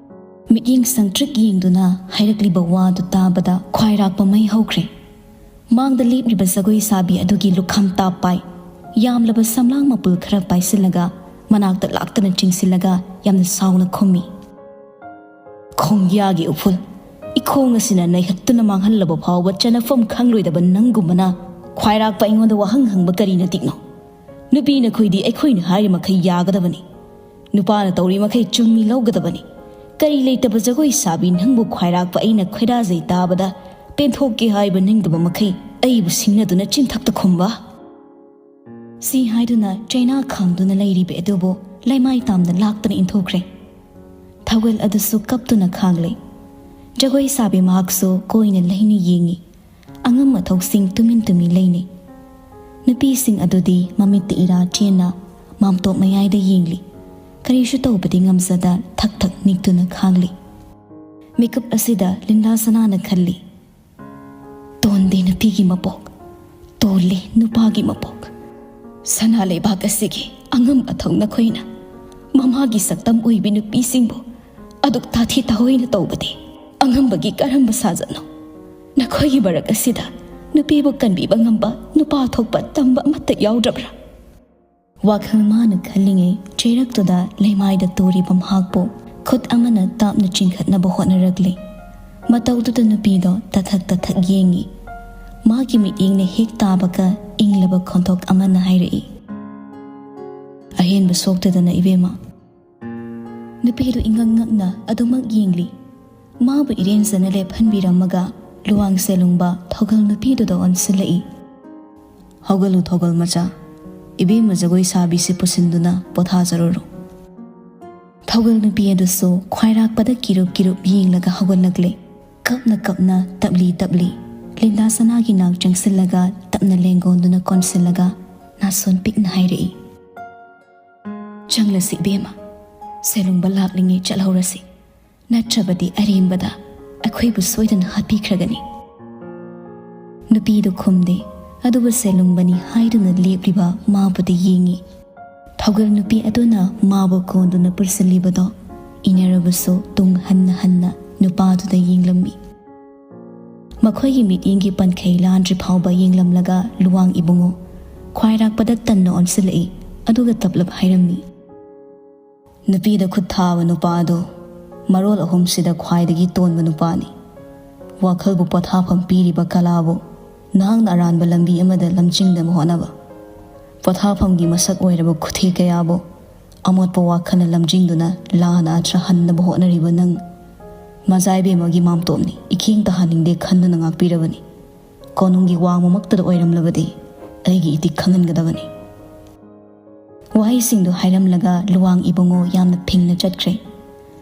ꯃꯤꯠꯌꯦꯡ ꯁꯪꯇ꯭ꯔꯤꯛ ꯌꯦꯡꯗꯨꯅ ꯍꯥꯏꯔꯛꯂꯤꯕ ꯋꯥꯗꯨ ꯇꯥꯕꯗ ꯈ꯭ꯋꯥꯏꯔꯥꯛꯄ ꯃꯩ ꯍꯧꯈ꯭ꯔꯦ꯫ ꯃꯥꯡꯗ ꯂꯦꯞꯂꯤꯕ ꯖꯒꯣꯏ ꯁꯥꯕꯤ ꯑꯗꯨꯒꯤ ꯂꯨꯈꯝ ꯇꯥꯞ ꯄꯥꯏ, ꯌꯥꯝꯂꯕ ꯁꯝꯂꯥꯡ ꯃꯄꯨꯜ ꯈꯔ ꯄꯥꯏꯁꯤꯜꯂꯒ ꯃꯅꯥꯛꯇ ꯂꯥꯛꯇꯨꯅ ꯆꯤꯡꯁꯤꯜꯂꯒ ꯌꯥꯝꯅ ꯁꯥꯎꯅ ꯈꯨꯝꯃꯤ, "ꯈꯣꯡꯌꯥꯒꯤ ꯎꯐꯨꯜ, ꯏꯈꯣꯡ ꯑꯁꯤꯅ ꯅꯩꯍꯠꯇꯨꯅ ꯃꯥꯡꯍꯜꯂꯕ ꯐꯥꯎꯕ ꯆꯅꯐꯝ ꯈꯪꯂꯣꯏꯗꯕ ꯅꯪꯒꯨꯝꯕꯅ ꯈ꯭ꯋꯥꯏꯔꯥꯛꯄ ꯑꯩꯉꯣꯟꯗ ꯋꯥꯍꯪ ꯍꯪꯕ ꯀꯔꯤ ꯅꯇꯤꯛꯅꯣ? ꯅꯨꯄꯤ ꯅꯈꯣꯏꯗꯤ ꯑꯩꯈꯣꯏꯅ ꯍꯥꯏꯔꯤ ꯃꯈꯩ ꯌꯥꯒꯗꯕꯅꯤ꯫ ꯅꯨꯄꯥꯅ ꯇꯧꯔꯤ ꯃꯈꯩ ꯆꯨꯝꯃꯤ ꯂꯧꯒꯗꯕꯅꯤ꯫ ꯀꯔꯤ ꯂꯩꯇꯕ ꯖꯒꯣꯏ ꯁꯥꯕꯤ ꯅꯪꯕꯨ ꯈ꯭ꯋꯥꯏꯔꯥꯛꯄ ꯑꯩꯅ ꯈꯣꯏꯗꯥꯖꯩ ꯇꯥꯕꯗ ꯄꯦꯟꯊꯣꯛꯀꯦ ꯍꯥꯏꯕ ꯅꯤꯡꯗꯕ ꯃꯈꯩ ꯑꯩꯕꯨ ꯁꯤꯡꯅꯗꯨꯅ ꯆꯤꯟꯊꯛꯇ ꯈꯨꯝꯕ?" ꯁꯤ ꯍꯥꯏꯗꯨꯅ ꯆꯩꯅꯥ ꯈꯥꯡꯗꯨꯅ ꯂꯩꯔꯤꯕ ꯑꯗꯨꯕꯨ ꯂꯩꯃꯥꯏ ꯇꯥꯝꯅ ꯂꯥꯛꯇꯨꯅ ꯏꯟꯊꯣꯛꯈ꯭ꯔꯦ꯫ ꯊꯥꯒꯜ ꯑꯗꯨꯁꯨ ꯀꯞꯇꯨꯅ ꯈꯥꯡꯂꯦ꯫ ꯖꯒꯣꯏ ꯁꯥꯕꯤ ꯃꯍꯥꯛꯁꯨ ꯀꯣꯏꯅ ꯂꯩꯅ ꯌꯦꯡꯉꯤ꯫ ꯑꯉꯝ ꯑꯊꯧꯁꯤꯡ ꯇꯨꯃꯤꯟ ꯇꯨꯃꯤꯟ ꯂꯩꯅꯩ꯫ ꯅꯨꯄꯤꯁꯤꯡ ꯑꯗꯨꯗꯤ ꯃꯃꯤꯠꯇ ꯏꯔꯥ ꯆꯦꯟꯅ ꯃꯥꯝꯇꯣꯞ ꯃꯌꯥꯏꯗ ꯌꯦꯡꯂꯤ꯫ ꯀꯔꯤꯁꯨ ꯇꯧꯕꯗꯤ ꯉꯝꯖꯗ ꯊꯛ ꯊꯛ ꯅꯤꯛꯇꯨꯅ ꯈꯥꯡꯂꯤ꯫ ꯃꯤꯀꯨꯞ ꯑꯁꯤꯗ ꯂꯤꯟꯗꯥ ꯁꯅꯥꯅ ꯈꯜꯂꯤ, "ꯇꯣꯟꯗꯦ ꯅꯨꯄꯤꯒꯤ ꯃꯄꯣꯛ, ꯇꯣꯜꯂꯦ ꯅꯨꯄꯥꯒꯤ ꯃꯄꯣꯛ꯫ ꯁꯅꯥ ꯂꯩꯕꯥꯛ ꯑꯁꯤꯒꯤ ꯑꯉꯝ ꯑꯊꯧ ꯅꯈꯣꯏꯅ ꯃꯃꯥꯒꯤ ꯁꯛꯇꯝ ꯑꯣꯏꯕꯤ ꯅꯨꯄꯤꯁꯤꯡꯕꯨ ꯑꯗꯨꯛ ꯇꯥꯊꯤ ꯇꯥꯑꯣꯏꯅ ꯇꯧꯕꯗꯤ ꯑꯉꯝꯕꯒꯤ ꯀꯔꯝꯕ ꯁꯥꯖꯠꯅꯣ? ꯅꯈꯣꯏꯒꯤ ꯃꯔꯛ ꯑꯁꯤꯗ ꯅꯨꯄꯤꯕꯨ ꯀꯟꯕꯤꯕ ꯉꯝꯕ ꯅꯨꯄꯥ ꯊꯣꯛꯄ ꯇꯝꯕ ꯑꯃꯠꯇ ꯌꯥꯎꯗ꯭ꯔꯕ꯭ꯔꯥ?" ꯋꯥꯈꯜ ꯃꯥꯅ ꯈꯜꯂꯤꯉꯩ ꯆꯩꯔꯛꯇꯨꯗ ꯂꯩꯃꯥꯏꯗ ꯇꯨꯔꯤꯕ ꯃꯍꯥꯛꯄꯨ ꯈꯨꯠ ꯑꯃꯅ ꯇꯥꯞꯅ ꯆꯤꯡꯈꯠꯅꯕ ꯍꯣꯠꯅꯔꯛꯂꯤ꯫ ꯃꯇꯧꯗꯨꯗ ꯅꯨꯄꯤꯗꯣ ꯇꯊꯛ ꯇꯊꯛ ꯌꯦꯡꯉꯤ꯫ ꯃꯥꯒꯤ ꯃꯤꯠꯌꯦꯡꯅ ꯍꯦꯛ ꯇꯥꯕꯒ ꯏꯪꯂꯕ ꯈꯣꯟꯊꯣꯛ ꯑꯃꯅ ꯍꯥꯏꯔꯛꯏ, "ꯑꯍꯦꯟꯕ ꯁꯣꯛꯇꯗꯅ ꯏꯕꯦꯝꯃ꯫" ꯅꯨꯄꯤꯗꯨ ꯏꯉꯛ ꯉꯛꯅ ꯑꯗꯨꯃꯛ ꯌꯦꯡꯂꯤ꯫ ꯃꯥꯕꯨ ꯏꯔꯦꯟꯖꯅ ꯂꯦꯞꯍꯟꯕꯤꯔꯝꯃꯒ ꯂꯨꯋꯥꯡ ꯁꯦꯂꯨꯡꯕ ꯊꯧꯒꯜ ꯅꯨꯄꯤꯗꯨꯗ ꯑꯣꯟꯁꯤꯜꯂꯛꯏ꯫ "ꯍꯧꯒꯠꯂꯨ ꯊꯧꯒꯜ ꯃꯆꯥ, ꯏꯕꯦꯝꯃ ꯖꯒꯣꯏ ꯁꯥꯕꯤꯁꯤ ꯄꯨꯁꯤꯟꯗꯨꯅ ꯄꯣꯊꯥꯖꯔꯨꯔꯣ꯫" ꯊꯧꯒꯜ ꯅꯨꯄꯤ ꯑꯗꯨꯁꯨ ꯈ꯭ꯋꯥꯏꯔꯥꯛꯄꯗ ꯀꯤꯔꯨꯞ ꯀꯤꯔꯨꯞ ꯌꯦꯡꯂꯒ ꯍꯧꯒꯠꯂꯛꯂꯦ꯫ ꯀꯞꯅ ꯀꯞꯅ, ꯇꯞꯂꯤ ꯇꯞꯂꯤ, ꯂꯤꯟꯗꯥ ꯁꯅꯥꯒꯤ ꯅꯥꯛ ꯆꯪꯁꯤꯜꯂꯒ ꯇꯞꯅ ꯂꯦꯡꯒꯣꯟꯗꯨꯅ ꯀꯣꯟꯁꯤꯜꯂꯒ ꯅꯥꯁꯣꯟ ꯄꯤꯛꯅ ꯍꯥꯏꯔꯛꯏ, "ꯆꯪꯂꯁꯤ ꯏꯕꯦꯝꯃ, ꯁꯦꯂꯨꯡꯕ ꯂꯥꯛꯂꯤꯉꯩ ꯆꯠꯍꯧꯔꯁꯤ, ꯅꯠꯇ꯭ꯔꯕꯗꯤ ꯑꯔꯦꯝꯕꯗ ꯑꯩꯈꯣꯏꯕꯨ ꯁꯣꯏꯗꯅ ꯍꯥꯠꯄꯤꯈ꯭ꯔꯒꯅꯤ꯫" ꯅꯨꯄꯤꯗꯨ ꯈꯨꯝꯗꯦ, ꯑꯗꯨꯕꯨ ꯁꯦꯂꯨꯡꯕꯅꯤ ꯍꯥꯏꯗꯨꯅ ꯂꯦꯞꯂꯤꯕ ꯃꯥꯕꯨꯗꯤ ꯌꯦꯡꯏ꯫ ꯊꯧꯒꯜ ꯅꯨꯄꯤ ꯑꯗꯨꯅ ꯃꯥꯕꯨ ꯀꯣꯟꯗꯨꯅ ꯄꯨꯁꯤꯜꯂꯤꯕꯗꯣ ꯏꯟꯅꯔꯕꯁꯨ ꯇꯨꯡ ꯍꯟꯅ ꯍꯟꯅ ꯅꯨꯄꯥꯗꯨꯗ ꯌꯦꯡꯂꯝꯃꯤ꯫ ꯃꯈꯣꯏꯒꯤ ꯃꯤꯠꯌꯦꯡꯒꯤ ꯄꯟꯈꯩ ꯂꯥꯟꯗ꯭ꯔꯤ ꯐꯥꯎꯕ ꯌꯦꯡꯂꯝꯂꯒ ꯂꯨꯋꯥꯡ ꯏꯕꯨꯡꯉꯣ ꯈ꯭ꯋꯥꯏꯔꯥꯛꯄꯗ ꯇꯟꯅ ꯑꯣꯟꯁꯤꯜꯂꯛꯏ, ꯑꯗꯨꯒ ꯇꯞꯂꯞ ꯍꯥꯏꯔꯝꯃꯤ, "ꯅꯨꯄꯤꯗ ꯈꯨꯠ ꯊꯥꯕ ꯅꯨꯄꯥ ꯑꯗꯨ ꯃꯔꯣꯜ ꯑꯍꯨꯝꯁꯤꯗ ꯈ꯭ꯋꯥꯏꯗꯒꯤ ꯇꯣꯟꯕ ꯅꯨꯄꯥꯅꯤ꯫ ꯋꯥꯈꯜꯕꯨ ꯄꯣꯊꯥꯐꯝ ꯄꯤꯔꯤꯕ ꯀꯂꯥꯕꯨ ꯅꯍꯥꯛꯅ ꯑꯔꯥꯟꯕ ꯂꯝꯕꯤ ꯑꯃꯗ ꯂꯝꯖꯤꯡꯅꯕ ꯍꯣꯠꯅꯕ, ꯄꯣꯊꯥꯐꯝꯒꯤ ꯃꯁꯛ ꯑꯣꯏꯔꯕ ꯈꯨꯊꯤ ꯀꯌꯥꯕꯨ ꯑꯃꯣꯠꯄ ꯋꯥꯈꯜꯅ ꯂꯝꯖꯤꯡꯗꯨꯅ ꯂꯥꯟꯅ ꯑꯊ꯭ꯔ ꯍꯟꯅꯕ ꯍꯣꯠꯅꯔꯤꯕ ꯅꯪ, ꯃꯖꯥ ꯏꯕꯦꯝꯃꯒꯤ ꯃꯥꯝꯇꯣꯞꯅꯤ, ꯏꯈꯦꯡ ꯇꯥꯍꯟꯅꯤꯡꯗꯦ ꯈꯟꯗꯨꯅ ꯉꯥꯛꯄꯤꯔꯕꯅꯤ꯫ ꯀꯣꯅꯨꯡꯒꯤ ꯋꯥꯡꯃꯃꯛꯇꯗ ꯑꯣꯏꯔꯝꯂꯕꯗꯤ ꯑꯩꯒꯤ ꯏꯇꯤꯛ ꯈꯪꯍꯟꯒꯗꯕꯅꯤ꯫" ꯋꯥꯍꯩꯁꯤꯡꯗꯨ ꯍꯥꯏꯔꯝꯂꯒ ꯂꯨꯋꯥꯡ ꯏꯕꯨꯡꯉꯣ ꯌꯥꯝꯅ ꯐꯤꯡꯅ ꯆꯠꯈ꯭ꯔꯦ꯫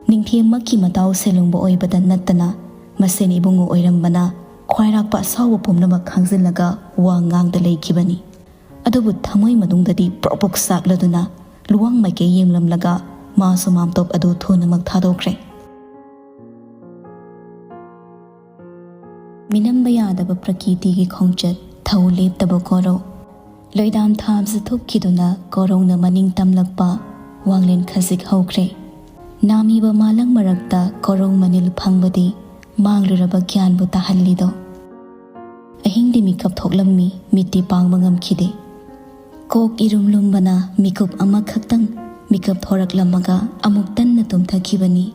ꯅꯤꯡꯊꯦꯝꯃꯛꯀꯤ ꯃꯇꯥꯎ ꯁꯦꯂꯨꯡꯕ ꯑꯣꯏꯕꯗ ꯅꯠꯇꯅ ꯃꯁꯦꯟ ꯏꯕꯨꯡꯉꯣ ꯑꯣꯏꯔꯝꯕꯅ ꯈ꯭ꯋꯥꯏꯔꯥꯛꯄ ꯑꯁꯥꯎꯕ ꯄꯨꯝꯅꯃꯛ ꯈꯥꯡꯖꯤꯜꯂꯒ ꯋꯥ ꯉꯥꯡꯗ ꯂꯩꯈꯤꯕꯅꯤ꯫ ꯑꯗꯨꯕꯨ ꯊꯃꯣꯏ ꯃꯅꯨꯡꯗꯗꯤ ꯄ꯭ꯔꯣꯛ ꯄ꯭ꯔꯣꯛ ꯆꯥꯛꯂꯗꯨꯅ ꯂꯨꯋꯥꯡ ꯃꯥꯏꯀꯩ ꯌꯦꯡꯂꯝꯂꯒ ꯃꯥꯁꯨ ꯃꯥꯝꯇꯣꯞ ꯑꯗꯨ ꯊꯨꯅꯃꯛ ꯊꯥꯗꯣꯛꯈ꯭ꯔꯦ꯫ ꯃꯤꯅꯝꯕ ꯌꯥꯗꯕ ꯄ꯭ꯔꯀꯤꯇꯤꯒꯤ ꯈꯣꯡꯆꯠ ꯊꯧ ꯂꯦꯞꯇꯕ ꯀꯣꯔꯧ꯫ ꯂꯣꯏꯗꯥꯝ ꯊꯥꯕꯁꯨ ꯊꯣꯛꯈꯤꯗꯨꯅ ꯀꯣꯔꯧꯅ ꯃꯅꯤꯡ ꯇꯝꯂꯛꯄ ꯋꯥꯡꯂꯦꯟ ꯈꯖꯤꯛ ꯍꯧꯈ꯭ꯔꯦ꯫ ꯅꯥꯃꯤꯕ ꯃꯥꯂꯪ ꯃꯔꯛꯇ ꯀꯣꯔꯧ ꯃꯅꯤꯜ ꯐꯪꯕꯗꯤ ꯃꯥꯡꯂꯨꯔꯕ ꯒ꯭ꯌꯥꯟꯕꯨ ꯇꯥꯍꯜꯂꯤꯗꯣ꯫ ꯑꯍꯤꯡꯗꯤ ꯃꯤꯀꯞ ꯊꯣꯛꯂꯝꯃꯤ, ꯃꯤꯠꯇꯤ ꯄꯥꯡꯕ ꯉꯝꯈꯤꯗꯦ꯫ ꯀꯣꯛ ꯏꯔꯨꯝ ꯂꯨꯝꯕꯅ ꯃꯤꯀꯨꯞ ꯑꯃꯈꯛꯇꯪ ꯃꯤꯀꯞ ꯊꯣꯔꯛꯂꯝꯃꯒ ꯑꯃꯨꯛ ꯇꯟꯅ ꯇꯨꯝꯊꯈꯤꯕꯅꯤ꯫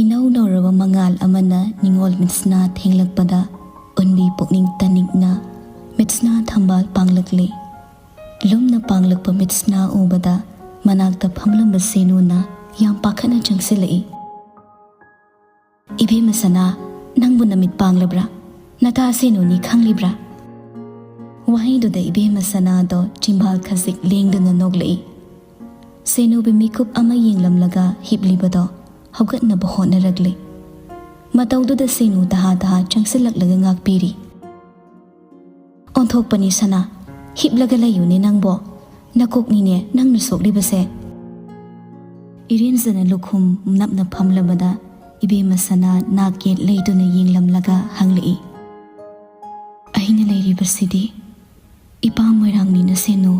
ꯏꯅꯧ ꯅꯧꯔꯕ ꯃꯉꯥꯜ ꯑꯃꯅ ꯅꯤꯉꯣꯜ ꯃꯤꯠꯁꯅꯥ ꯊꯦꯡꯂꯛꯄꯗ ꯎꯟꯕꯤ ꯄꯨꯛꯅꯤꯡ ꯇꯅꯤꯛꯅ ꯃꯤꯠꯁꯅꯥ ꯊꯝꯕꯥꯜ ꯄꯥꯡꯂꯛꯂꯦ꯫ ꯂꯨꯝꯅ ꯄꯥꯡꯂꯛꯄ ꯃꯤꯠꯁꯅꯥ ꯎꯕꯗ ꯃꯅꯥꯛꯇ ꯐꯝꯂꯝꯕ ꯁꯦꯅꯨꯅ ꯌꯥꯝ ꯄꯥꯈꯠꯅ ꯆꯪꯁꯤꯜꯂꯛꯏ꯫ "ꯏꯕꯦꯝꯃ ꯁꯅꯥ, ꯅꯪꯕꯨ ꯅꯃꯤꯠ ꯄꯥꯡꯂꯕ꯭ꯔꯥ? ꯅꯇꯥ ꯁꯦꯅꯨꯅꯤ ꯈꯪꯂꯤꯕ꯭ꯔꯥ?" ꯋꯥꯍꯩꯗꯨꯗ ꯏꯕꯦꯝꯃ ꯁꯅꯥꯗꯣ ꯆꯤꯝꯕꯥꯜ ꯈꯖꯤꯛ ꯂꯦꯡꯗꯨꯅ ꯅꯣꯛꯂꯛꯏ꯫ ꯁꯦꯅꯨꯕꯨ ꯃꯤꯀꯨꯞ ꯑꯃ ꯌꯦꯡꯂꯝꯂꯒ ꯍꯤꯞꯂꯤꯕꯗꯣ ꯍꯧꯒꯠꯅꯕ ꯍꯣꯠꯅꯔꯛꯂꯤ꯫ ꯃꯇꯧꯗꯨꯗ ꯁꯦꯅꯨ ꯇꯍꯥ ꯇꯍꯥ ꯆꯪꯁꯤꯜꯂꯛꯂꯒ ꯉꯥꯛꯄꯤꯔꯤ꯫ "ꯑꯣꯟꯊꯣꯛꯄꯅꯤ ꯁꯅꯥ, ꯍꯤꯞꯂꯒ ꯂꯩꯌꯨꯅꯦ ꯅꯪꯕꯣ, ꯅꯀꯣꯛꯅꯤꯅꯦ ꯅꯪꯅ ꯁꯣꯛꯂꯤꯕꯁꯦ꯫" ꯏꯔꯦꯟꯖꯅ ꯂꯨꯈꯨꯝ ꯅꯞꯅ ꯐꯝꯂꯕꯗ ꯏꯕꯦꯝꯃ ꯁꯅꯥ ꯅꯥꯛ ꯌꯦꯠ ꯂꯩꯗꯨꯅ ꯌꯦꯡꯂꯝꯂꯒ ꯍꯪꯂꯛꯏ, "ꯑꯩꯅ ꯂꯩꯔꯤꯕꯁꯤꯗꯤ ꯏꯄꯥꯝ ꯃꯣꯏꯔꯥꯡꯅꯤꯅ ꯁꯦꯅꯨ?"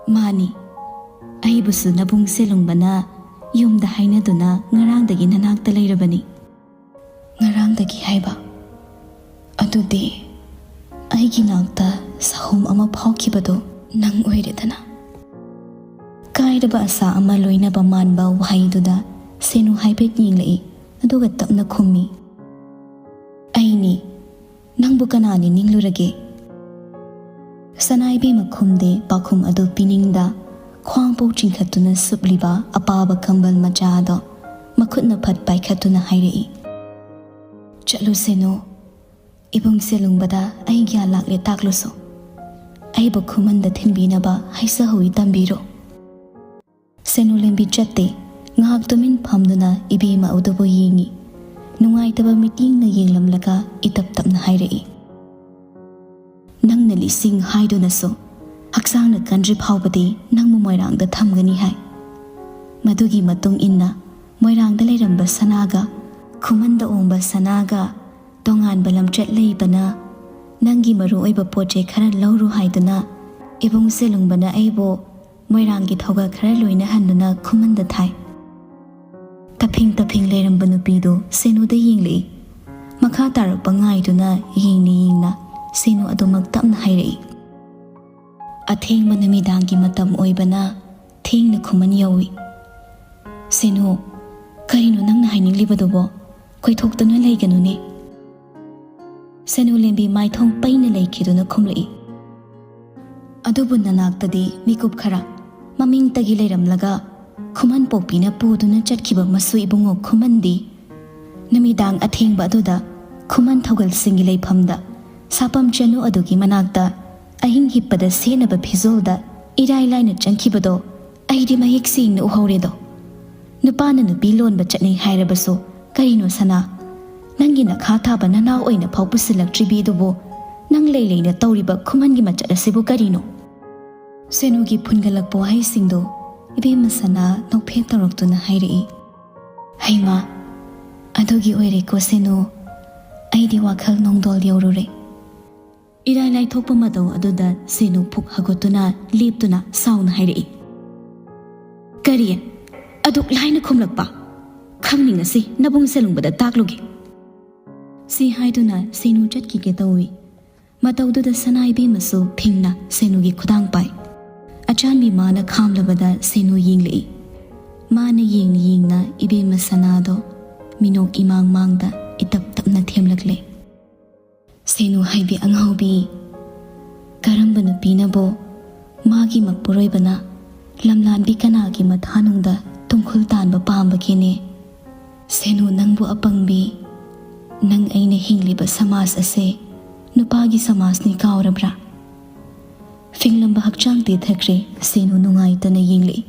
"ꯃꯥꯅꯤ, ꯑꯩꯕꯨꯁꯨ ꯅꯕꯨꯡ ꯁꯦꯂꯨꯡꯕꯅ ꯌꯨꯝꯗ ꯍꯥꯏꯅꯗꯨꯅ ꯉꯔꯥꯡꯗꯒꯤ ꯅꯅꯥꯛꯇ ꯂꯩꯔꯕꯅꯤ꯫" "ꯉꯔꯥꯡꯗꯒꯤ ꯍꯥꯏꯕ? ꯑꯗꯨꯗꯤ ꯑꯩꯒꯤ ꯅꯥꯛꯇ ꯁꯥꯍꯣꯝ ꯑꯃ ꯐꯥꯎꯈꯤꯕꯗꯨ ꯅꯪ ꯑꯣꯏꯔꯦꯗꯅ꯫" ꯀꯥꯏꯔꯕ ꯑꯁꯥ ꯑꯃ ꯂꯣꯏꯅꯕ ꯃꯥꯟꯕ ꯋꯥꯍꯩꯗꯨꯗ ꯁꯦꯅꯨ ꯍꯥꯏꯐꯦꯠ ꯌꯦꯡꯂꯛꯏ, ꯑꯗꯨꯒ ꯇꯞꯅ ꯈꯨꯝꯃꯤ, "ꯑꯩꯅꯤ꯫ ꯅꯪꯕꯨ ꯀꯅꯥꯅꯤ ꯅꯤꯡꯂꯨꯔꯒꯦ?" ꯁꯅꯥ ꯏꯕꯦꯝꯃ ꯈꯨꯝꯗꯦ, ꯄꯥꯎꯈꯨꯝ ꯑꯗꯨ ꯄꯤꯅꯤꯡꯗ ꯈ꯭ꯋꯥꯡ ꯄꯣꯛ ꯆꯤꯡꯈꯠꯇꯨꯅ ꯁꯨꯞꯂꯤꯕ ꯑꯄꯥꯕ ꯀꯝꯕꯜ ꯃꯆꯥ ꯑꯗꯣ ꯃꯈꯨꯠꯅ ꯐꯠ ꯄꯥꯏꯈꯠꯇꯨꯅ ꯍꯥꯏꯔꯛꯏ, "ꯆꯠꯂꯨ ꯁꯦꯅꯨ, ꯏꯕꯨꯡ ꯁꯦꯂꯨꯡꯕꯗ ꯑꯩ ꯒ꯭ꯌꯥꯟ ꯂꯥꯛꯂꯦ ꯇꯥꯛꯂꯨꯁꯣ꯫ ꯑꯩꯕꯨ ꯈꯨꯃꯟꯗ ꯊꯤꯟꯕꯤꯅꯕ ꯍꯥꯏꯖꯍꯧꯏ ꯇꯝꯕꯤꯔꯣ꯫" ꯁꯦꯅꯨ ꯂꯦꯝꯕꯤ ꯆꯠꯇꯦ꯫ ꯉꯥꯏꯍꯥꯛ ꯇꯨꯃꯤꯟ ꯐꯝꯗꯨꯅ ꯏꯕꯦꯝꯃ ꯑꯗꯨꯕꯨ ꯌꯦꯡꯏ꯫ ꯅꯨꯡꯉꯥꯏꯇꯕ ꯃꯤꯠꯌꯦꯡꯅ ꯌꯦꯡꯂꯝꯂꯒ ꯏꯇꯞ ꯇꯞꯅ ꯍꯥꯏꯔꯛꯏ, "ꯅꯪꯅ ꯂꯤꯁꯤꯡ ꯍꯥꯏꯗꯨꯅꯁꯨ ꯍꯛꯆꯥꯡꯅ ꯀꯟꯗ꯭ꯔꯤ ꯐꯥꯎꯕꯗꯤ ꯅꯪꯕꯨ ꯃꯣꯏꯔꯥꯡꯗ ꯊꯝꯒꯅꯤ ꯍꯥꯏ꯫ ꯃꯗꯨꯒꯤ ꯃꯇꯨꯡ ꯏꯟꯅ ꯃꯣꯏꯔꯥꯡꯗ ꯂꯩꯔꯝꯕ ꯁꯅꯥꯒ ꯈꯨꯃꯟꯗ ꯑꯣꯡꯕ ꯁꯅꯥꯒ ꯇꯣꯉꯥꯟꯕ ꯂꯝꯆꯠ ꯂꯩꯕꯅ ꯅꯪꯒꯤ ꯃꯔꯨ ꯑꯣꯏꯕ ꯄꯣꯠ ꯆꯩ ꯈꯔ ꯂꯧꯔꯨ ꯍꯥꯏꯗꯨꯅ ꯏꯕꯨꯡ ꯁꯦꯂꯨꯡꯕꯅ ꯑꯩꯕꯨ ꯃꯣꯏꯔꯥꯡꯒꯤ ꯊꯧꯒ ꯈꯔ ꯂꯣꯏꯅꯍꯟꯗꯨꯅ ꯈꯨꯃꯟꯗ ꯊꯥꯏ꯫" ꯇꯞꯐꯤꯡ ꯇꯞꯐꯤꯡ ꯂꯩꯔꯝꯕ ꯅꯨꯄꯤꯗꯨ ꯁꯦꯅꯨꯗ ꯌꯦꯡꯂꯛꯏ꯫ ꯃꯈꯥ ꯇꯥꯔꯛꯄ ꯉꯥꯏꯗꯨꯅ ꯌꯦꯡꯅ ꯌꯦꯡꯅ ꯁꯦꯅꯨ ꯑꯗꯨꯃꯛ ꯇꯞꯅ ꯍꯥꯏꯔꯛꯏ, "ꯑꯊꯦꯡꯕ ꯅꯨꯃꯤꯗꯥꯡꯒꯤ ꯃꯇꯝ ꯑꯣꯏꯕꯅ ꯊꯦꯡꯅ ꯈꯨꯃꯟ ꯌꯧꯏ꯫" "ꯁꯦꯅꯨ, ꯀꯔꯤꯅꯣ ꯅꯪꯅ ꯍꯥꯏꯅꯤꯡꯂꯤꯕꯗꯨꯕꯣ? ꯀꯣꯏꯊꯣꯛꯇꯨꯅ ꯂꯩꯒꯅꯨꯅꯦ꯫" ꯁꯦꯅꯨ ꯂꯦꯝꯕꯤ ꯃꯥꯏꯊꯣꯡ ꯄꯩꯅ ꯂꯩꯈꯤꯗꯨꯅ ꯈꯨꯝꯂꯛꯏ, "ꯑꯗꯨꯕꯨ ꯅꯅꯥꯛꯇꯗꯤ ꯃꯤꯀꯨꯞ ꯈꯔ ꯃꯃꯤꯡꯇꯒꯤ ꯂꯩꯔꯝꯂꯒ ꯈꯨꯃꯟ ꯄꯣꯛꯄꯤꯅ ꯄꯨꯗꯨꯅ ꯆꯠꯈꯤꯕ ꯃꯁꯨ ꯏꯕꯨꯡꯉꯣ ꯈꯨꯃꯟꯗꯤ ꯅꯨꯃꯤꯗꯥꯡ ꯑꯊꯦꯡꯕ ꯑꯗꯨꯗ ꯈꯨꯃꯟ ꯊꯧꯒꯜꯁꯤꯡꯒꯤ ꯂꯩꯐꯝꯗ ꯁꯥꯄꯝ ꯆꯅꯨ ꯑꯗꯨꯒꯤ ꯃꯅꯥꯛꯇ ꯑꯍꯤꯡ ꯍꯤꯞꯄꯗ ꯁꯦꯠꯅꯕ ꯐꯤꯖꯣꯜꯗ ꯏꯔꯥꯏ ꯂꯥꯏꯅ ꯆꯪꯈꯤꯕꯗꯣ ꯑꯩꯗꯤ ꯃꯌꯦꯛ ꯁꯦꯡꯅ ꯎꯍꯧꯔꯦꯗꯣ꯫ ꯅꯨꯄꯥꯅ ꯅꯨꯄꯤ ꯂꯣꯟꯕ ꯆꯠꯅꯩ ꯍꯥꯏꯔꯕꯁꯨ ꯀꯔꯤꯅꯣ ꯁꯅꯥ? ꯅꯪꯒꯤ ꯅꯈꯥ ꯊꯥꯕ ꯅꯅꯥꯎ ꯑꯣꯏꯅ ꯐꯥꯎ ꯄꯨꯁꯤꯜꯂꯛꯇ꯭ꯔꯤꯕꯤ ꯑꯗꯨꯕꯨ ꯅꯪ ꯂꯩ ꯂꯩꯅ ꯇꯧꯔꯤꯕ ꯈꯨꯃꯟꯒꯤ ꯃꯆꯠ ꯑꯁꯤꯕꯨ ꯀꯔꯤꯅꯣ? ꯁꯦꯅꯨꯒꯤ ꯐꯨꯟꯒꯠꯂꯛꯄ ꯋꯥꯍꯩꯁꯤꯡꯗꯣ ꯏꯕꯦꯝꯃ ꯁꯅꯥ ꯅꯣꯛꯐꯦꯠ ꯇꯧꯔꯛꯇꯨꯅ ꯍꯥꯏꯔꯛꯏ꯫ ꯍꯩꯃꯥ, ꯑꯗꯨꯒꯤ ꯑꯣꯏꯔꯦꯀꯣ ꯁꯦꯅꯨ꯫ ꯑꯩꯗꯤ ꯋꯥꯈꯜ ꯅꯣꯡꯗꯣꯜ ꯌꯧꯔꯨꯔꯦ꯫ ꯏꯔꯥꯏ ꯂꯥꯏꯊꯣꯛꯄ ꯃꯇꯧ ꯑꯗꯨꯗ ꯁꯦꯅꯨ ꯄꯨꯛ ꯍꯧꯒꯠꯇꯨꯅ ꯂꯦꯞꯇꯨꯅ ꯁꯥꯎꯅ ꯍꯥꯏꯔꯛꯏ꯫ ꯀꯔꯤ? ꯑꯗꯨꯛ ꯂꯥꯏꯅ ꯈꯨꯝꯂꯛꯄ? ꯈꯪꯅꯤꯡꯉꯁꯤ ꯅꯕꯨꯡ ꯁꯦꯂꯨꯡꯕꯗ ꯇꯥꯛꯂꯨꯒꯦ꯫ ꯁꯤ ꯍꯥꯏꯗꯨꯅ ꯁꯦꯅꯨ ꯆꯠꯈꯤꯒꯦ ꯇꯧꯏ꯫ ꯃꯇꯧꯗꯨꯗ ꯁꯅꯥ ꯏꯕꯦꯝꯃꯁꯨ ꯐꯤꯡꯅ ꯁꯦꯅꯨꯒꯤ ꯈꯨꯗꯥꯡ ꯄꯥꯏ꯫ ꯑꯆꯥꯟꯕꯤ ꯃꯥꯅ ꯈꯥꯝꯂꯕꯗ ꯁꯦꯅꯨ ꯌꯦꯡꯂꯛꯏ꯫ ꯃꯥꯅ ꯌꯦꯡꯅ ꯌꯦꯡꯅ ꯏꯕꯦꯝꯃ ꯁꯅꯥꯗꯣ ꯃꯤꯅꯣꯛ ꯏꯃꯥꯡ ꯃꯥꯡꯗ ꯏꯇꯞ ꯇꯞꯅ ꯊꯦꯝꯂꯛꯂꯦ꯫ ꯁꯦꯅꯨ ꯍꯥꯏꯕꯤ ꯑꯉꯥꯎꯕꯤ, ꯀꯔꯝꯕ ꯅꯨꯄꯤꯅꯕꯨ ꯃꯥꯒꯤ ꯃꯄꯨꯔꯣꯏꯕꯅ ꯂꯝꯂꯥꯟꯕꯤ ꯀꯅꯥꯒꯤ ꯃꯊꯥꯅꯨꯡꯗ ꯇꯨꯡꯈꯨꯜ ꯇꯥꯟꯕ ꯄꯥꯝꯕꯒꯦꯅꯦ? ꯁꯦꯅꯨ ꯅꯪꯕꯨ ꯑꯄꯪꯕꯤ, ꯅꯪ ꯑꯩꯅ ꯍꯤꯡꯂꯤꯕ ꯁꯃꯥꯖ ꯑꯁꯦ ꯅꯨꯄꯥꯒꯤ ꯁꯃꯥꯖꯅꯤ ꯀꯥꯎꯔꯕ꯭ꯔꯥ? ꯐꯤꯡꯂꯝꯕ ꯍꯛꯆꯥꯡ ꯇꯦꯊꯈ꯭ꯔꯦ, ꯁꯦꯅꯨ ꯅꯨꯡꯉꯥꯏꯇꯅ ꯌꯦꯡꯂꯛꯏ꯫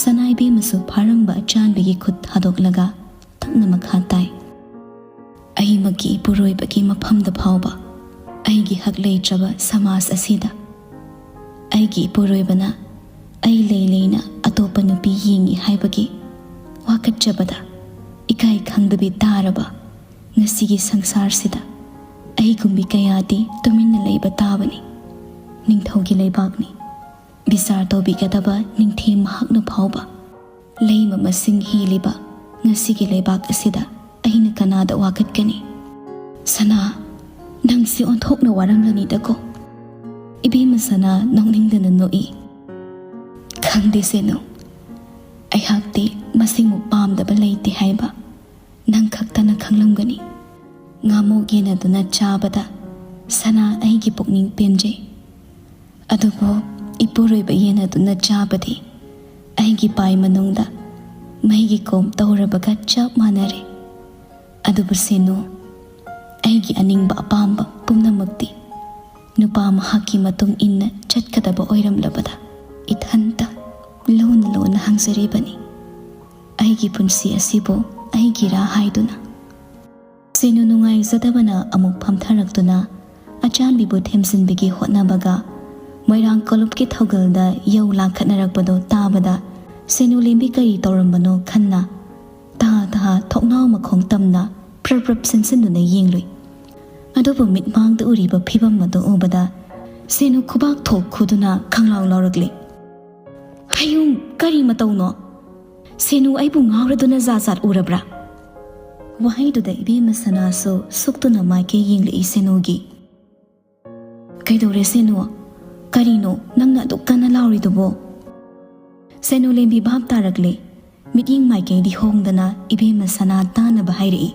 ꯁꯅꯥ ꯏꯕꯦꯝꯃꯁꯨ ꯐꯥꯔꯝꯕ ꯑꯆꯥꯟꯕꯤꯒꯤ ꯈꯨꯠ ꯊꯥꯗꯣꯛꯂꯒ ꯇꯞꯅ ꯃꯈꯥ ꯇꯥꯏ꯫ ꯑꯩꯃꯛꯀꯤ ꯏꯄꯨꯔꯣꯏꯕꯒꯤ ꯃꯐꯝꯗ ꯐꯥꯎꯕ ꯑꯩꯒꯤ ꯍꯛ ꯂꯩꯇ꯭ꯔꯕ ꯁꯃꯥꯖ ꯑꯁꯤꯗ ꯑꯩꯒꯤ ꯏꯄꯨꯔꯣꯏꯕꯅ ꯑꯩ ꯂꯩ ꯂꯩꯅ ꯑꯇꯣꯞꯄ ꯅꯨꯄꯤ ꯌꯦꯡꯉꯤ ꯍꯥꯏꯕꯒꯤ ꯋꯥꯀꯠꯆꯕꯗ ꯏꯀꯥꯏ ꯈꯪꯗꯕꯤ ꯇꯥꯔꯕ ꯉꯁꯤꯒꯤ ꯁꯪꯁꯥꯔꯁꯤꯗ ꯑꯩꯒꯨꯝꯕꯤ ꯀꯌꯥꯗꯤ ꯇꯨꯃꯤꯟꯅ ꯂꯩꯕ ꯇꯥꯕꯅꯤ꯫ ꯅꯤꯡꯊꯧꯒꯤ ꯂꯩꯕꯥꯛꯅꯤ꯫ ꯕꯤꯆꯥꯔ ꯇꯧꯕꯤꯒꯗꯕ ꯅꯤꯡꯊꯤ ꯃꯍꯥꯛꯅ ꯐꯥꯎꯕ ꯂꯩꯃ ꯃꯁꯤꯡ ꯍꯦꯜꯂꯤꯕ ꯉꯁꯤꯒꯤ ꯂꯩꯕꯥꯛ ꯑꯁꯤꯗ ꯑꯩꯅ ꯀꯅꯥꯗ ꯋꯥꯀꯠꯀꯅꯤ? ꯁꯅꯥ, ꯅꯪꯁꯤ ꯑꯣꯟꯊꯣꯛꯅ ꯋꯥꯔꯝꯂꯅꯤꯗꯀꯣ꯫ ꯏꯕꯦꯝꯃ ꯁꯅꯥ ꯅꯣꯛꯅꯤꯡꯗꯅ ꯅꯣꯛꯏ꯫ ꯈꯪꯗꯦ ꯁꯦꯅꯨ, ꯑꯩꯍꯥꯛꯇꯤ ꯃꯁꯤꯃꯨꯛ ꯄꯥꯝꯗꯕ ꯂꯩꯇꯦ ꯍꯥꯏꯕ ꯅꯪ ꯈꯛꯇꯅ ꯈꯪꯂꯝꯒꯅꯤ꯫ ꯉꯥꯃꯣꯛ ꯌꯦꯟꯅꯗꯨꯅ ꯆꯥꯕꯗ ꯁꯅꯥ ꯑꯩꯒꯤ ꯄꯨꯛꯅꯤꯡ ꯄꯦꯟꯖꯩ꯫ ꯑꯗꯨꯕꯨ ꯏꯄꯨꯔꯣꯏꯕ ꯌꯦꯟꯅꯗꯨꯅ ꯆꯥꯕꯗꯤ ꯑꯩꯒꯤ ꯄꯥꯏ ꯃꯅꯨꯡꯗ ꯃꯩꯒꯤ ꯀꯣꯝ ꯇꯧꯔꯕꯒ ꯆꯞ ꯃꯥꯟꯅꯔꯦ꯫ ꯑꯗꯨꯕꯨ ꯁꯦꯅꯨ, ꯑꯩꯒꯤ ꯑꯅꯤꯡꯕ ꯑꯄꯥꯝꯕ ꯄꯨꯝꯅꯃꯛꯇꯤ ꯅꯨꯄꯥ ꯃꯍꯥꯛꯀꯤ ꯃꯇꯨꯡ ꯏꯟꯅ ꯆꯠꯀꯗꯕ ꯑꯣꯏꯔꯝꯂꯕꯗ ꯏꯊꯟꯇ ꯂꯨꯅ ꯂꯨꯅ ꯍꯪꯖꯔꯤꯕꯅꯤ, ꯑꯩꯒꯤ ꯄꯨꯟꯁꯤ ꯑꯁꯤꯕꯨ ꯑꯩꯒꯤꯔꯥ ꯍꯥꯏꯗꯨꯅ꯫ ꯁꯦꯅꯨ ꯅꯨꯡꯉꯥꯏꯖꯗꯕꯅ ꯑꯃꯨꯛ ꯐꯝꯊꯔꯛꯇꯨꯅ ꯑꯆꯥꯟꯕꯤꯕꯨ ꯊꯦꯝꯖꯤꯟꯕꯒꯤ ꯍꯣꯠꯅꯕꯒ ꯃꯣꯏꯔꯥꯡ ꯀꯣꯂꯨꯞꯀꯤ ꯊꯧꯒꯜꯗ ꯌꯧ ꯂꯥꯡꯈꯠꯅꯔꯛꯄꯗꯨ ꯇꯥꯕꯗ ꯁꯦꯅꯨ ꯂꯦꯝꯕꯤ ꯀꯔꯤ ꯇꯧꯔꯝꯕꯅꯣ ꯈꯟꯅ ꯇꯍꯥ ꯇꯍꯥ ꯊꯣꯛꯅꯥꯎ ꯃꯈꯣꯡ ꯇꯝꯅ ꯄ꯭ꯔꯞ ꯄ꯭ꯔꯞ ꯆꯪꯁꯤꯟꯗꯨꯅ ꯌꯦꯡꯂꯨꯏ꯫ ꯑꯗꯨꯕꯨ ꯃꯤꯠꯃꯥꯡꯗ ꯎꯔꯤꯕ ꯐꯤꯚꯝ ꯑꯗꯨ ꯎꯕꯗ ꯁꯦꯅꯨ ꯈꯨꯕꯥꯛ ꯊꯣꯛ ꯈꯨꯗꯨꯅ ꯈꯪꯂꯥꯎ ꯂꯥꯎꯔꯛꯂꯤ꯫ "ꯍꯌꯨꯝ, ꯀꯔꯤ ꯃꯇꯧꯅꯣ? ꯁꯦꯅꯨ, ꯑꯩꯕꯨ ꯉꯥꯎꯔꯗꯨꯅ ꯖꯥꯠ ꯖꯥꯠ ꯎꯔꯕ꯭ꯔꯥ?" ꯋꯥꯍꯩꯗꯨꯗ ꯏꯕꯦꯝꯃ ꯁꯅꯥꯁꯨ ꯁꯨꯛꯇꯨꯅ ꯃꯥꯏꯀꯩ ꯌꯦꯡꯂꯛꯏ ꯁꯦꯅꯨꯒꯤ꯫ "ꯀꯩꯗꯧꯔꯦ ꯁꯦꯅꯨ? ꯀꯔꯤꯅꯣ ꯅꯪꯅ ꯑꯗꯨꯛ ꯀꯟꯅ ꯂꯥꯎꯔꯤꯗꯨꯕꯣ?" ꯁꯦꯅꯨ ꯂꯦꯝꯕꯤ ꯚꯥꯞ ꯇꯥꯔꯛꯂꯦ꯫ ꯃꯤꯠꯌꯦꯡ ꯃꯥꯏꯀꯩꯗꯤ ꯍꯣꯡꯗꯅ ꯏꯕꯦꯝꯃ ꯁꯅꯥ ꯇꯥꯅꯕ ꯍꯥꯏꯔꯛꯏ꯫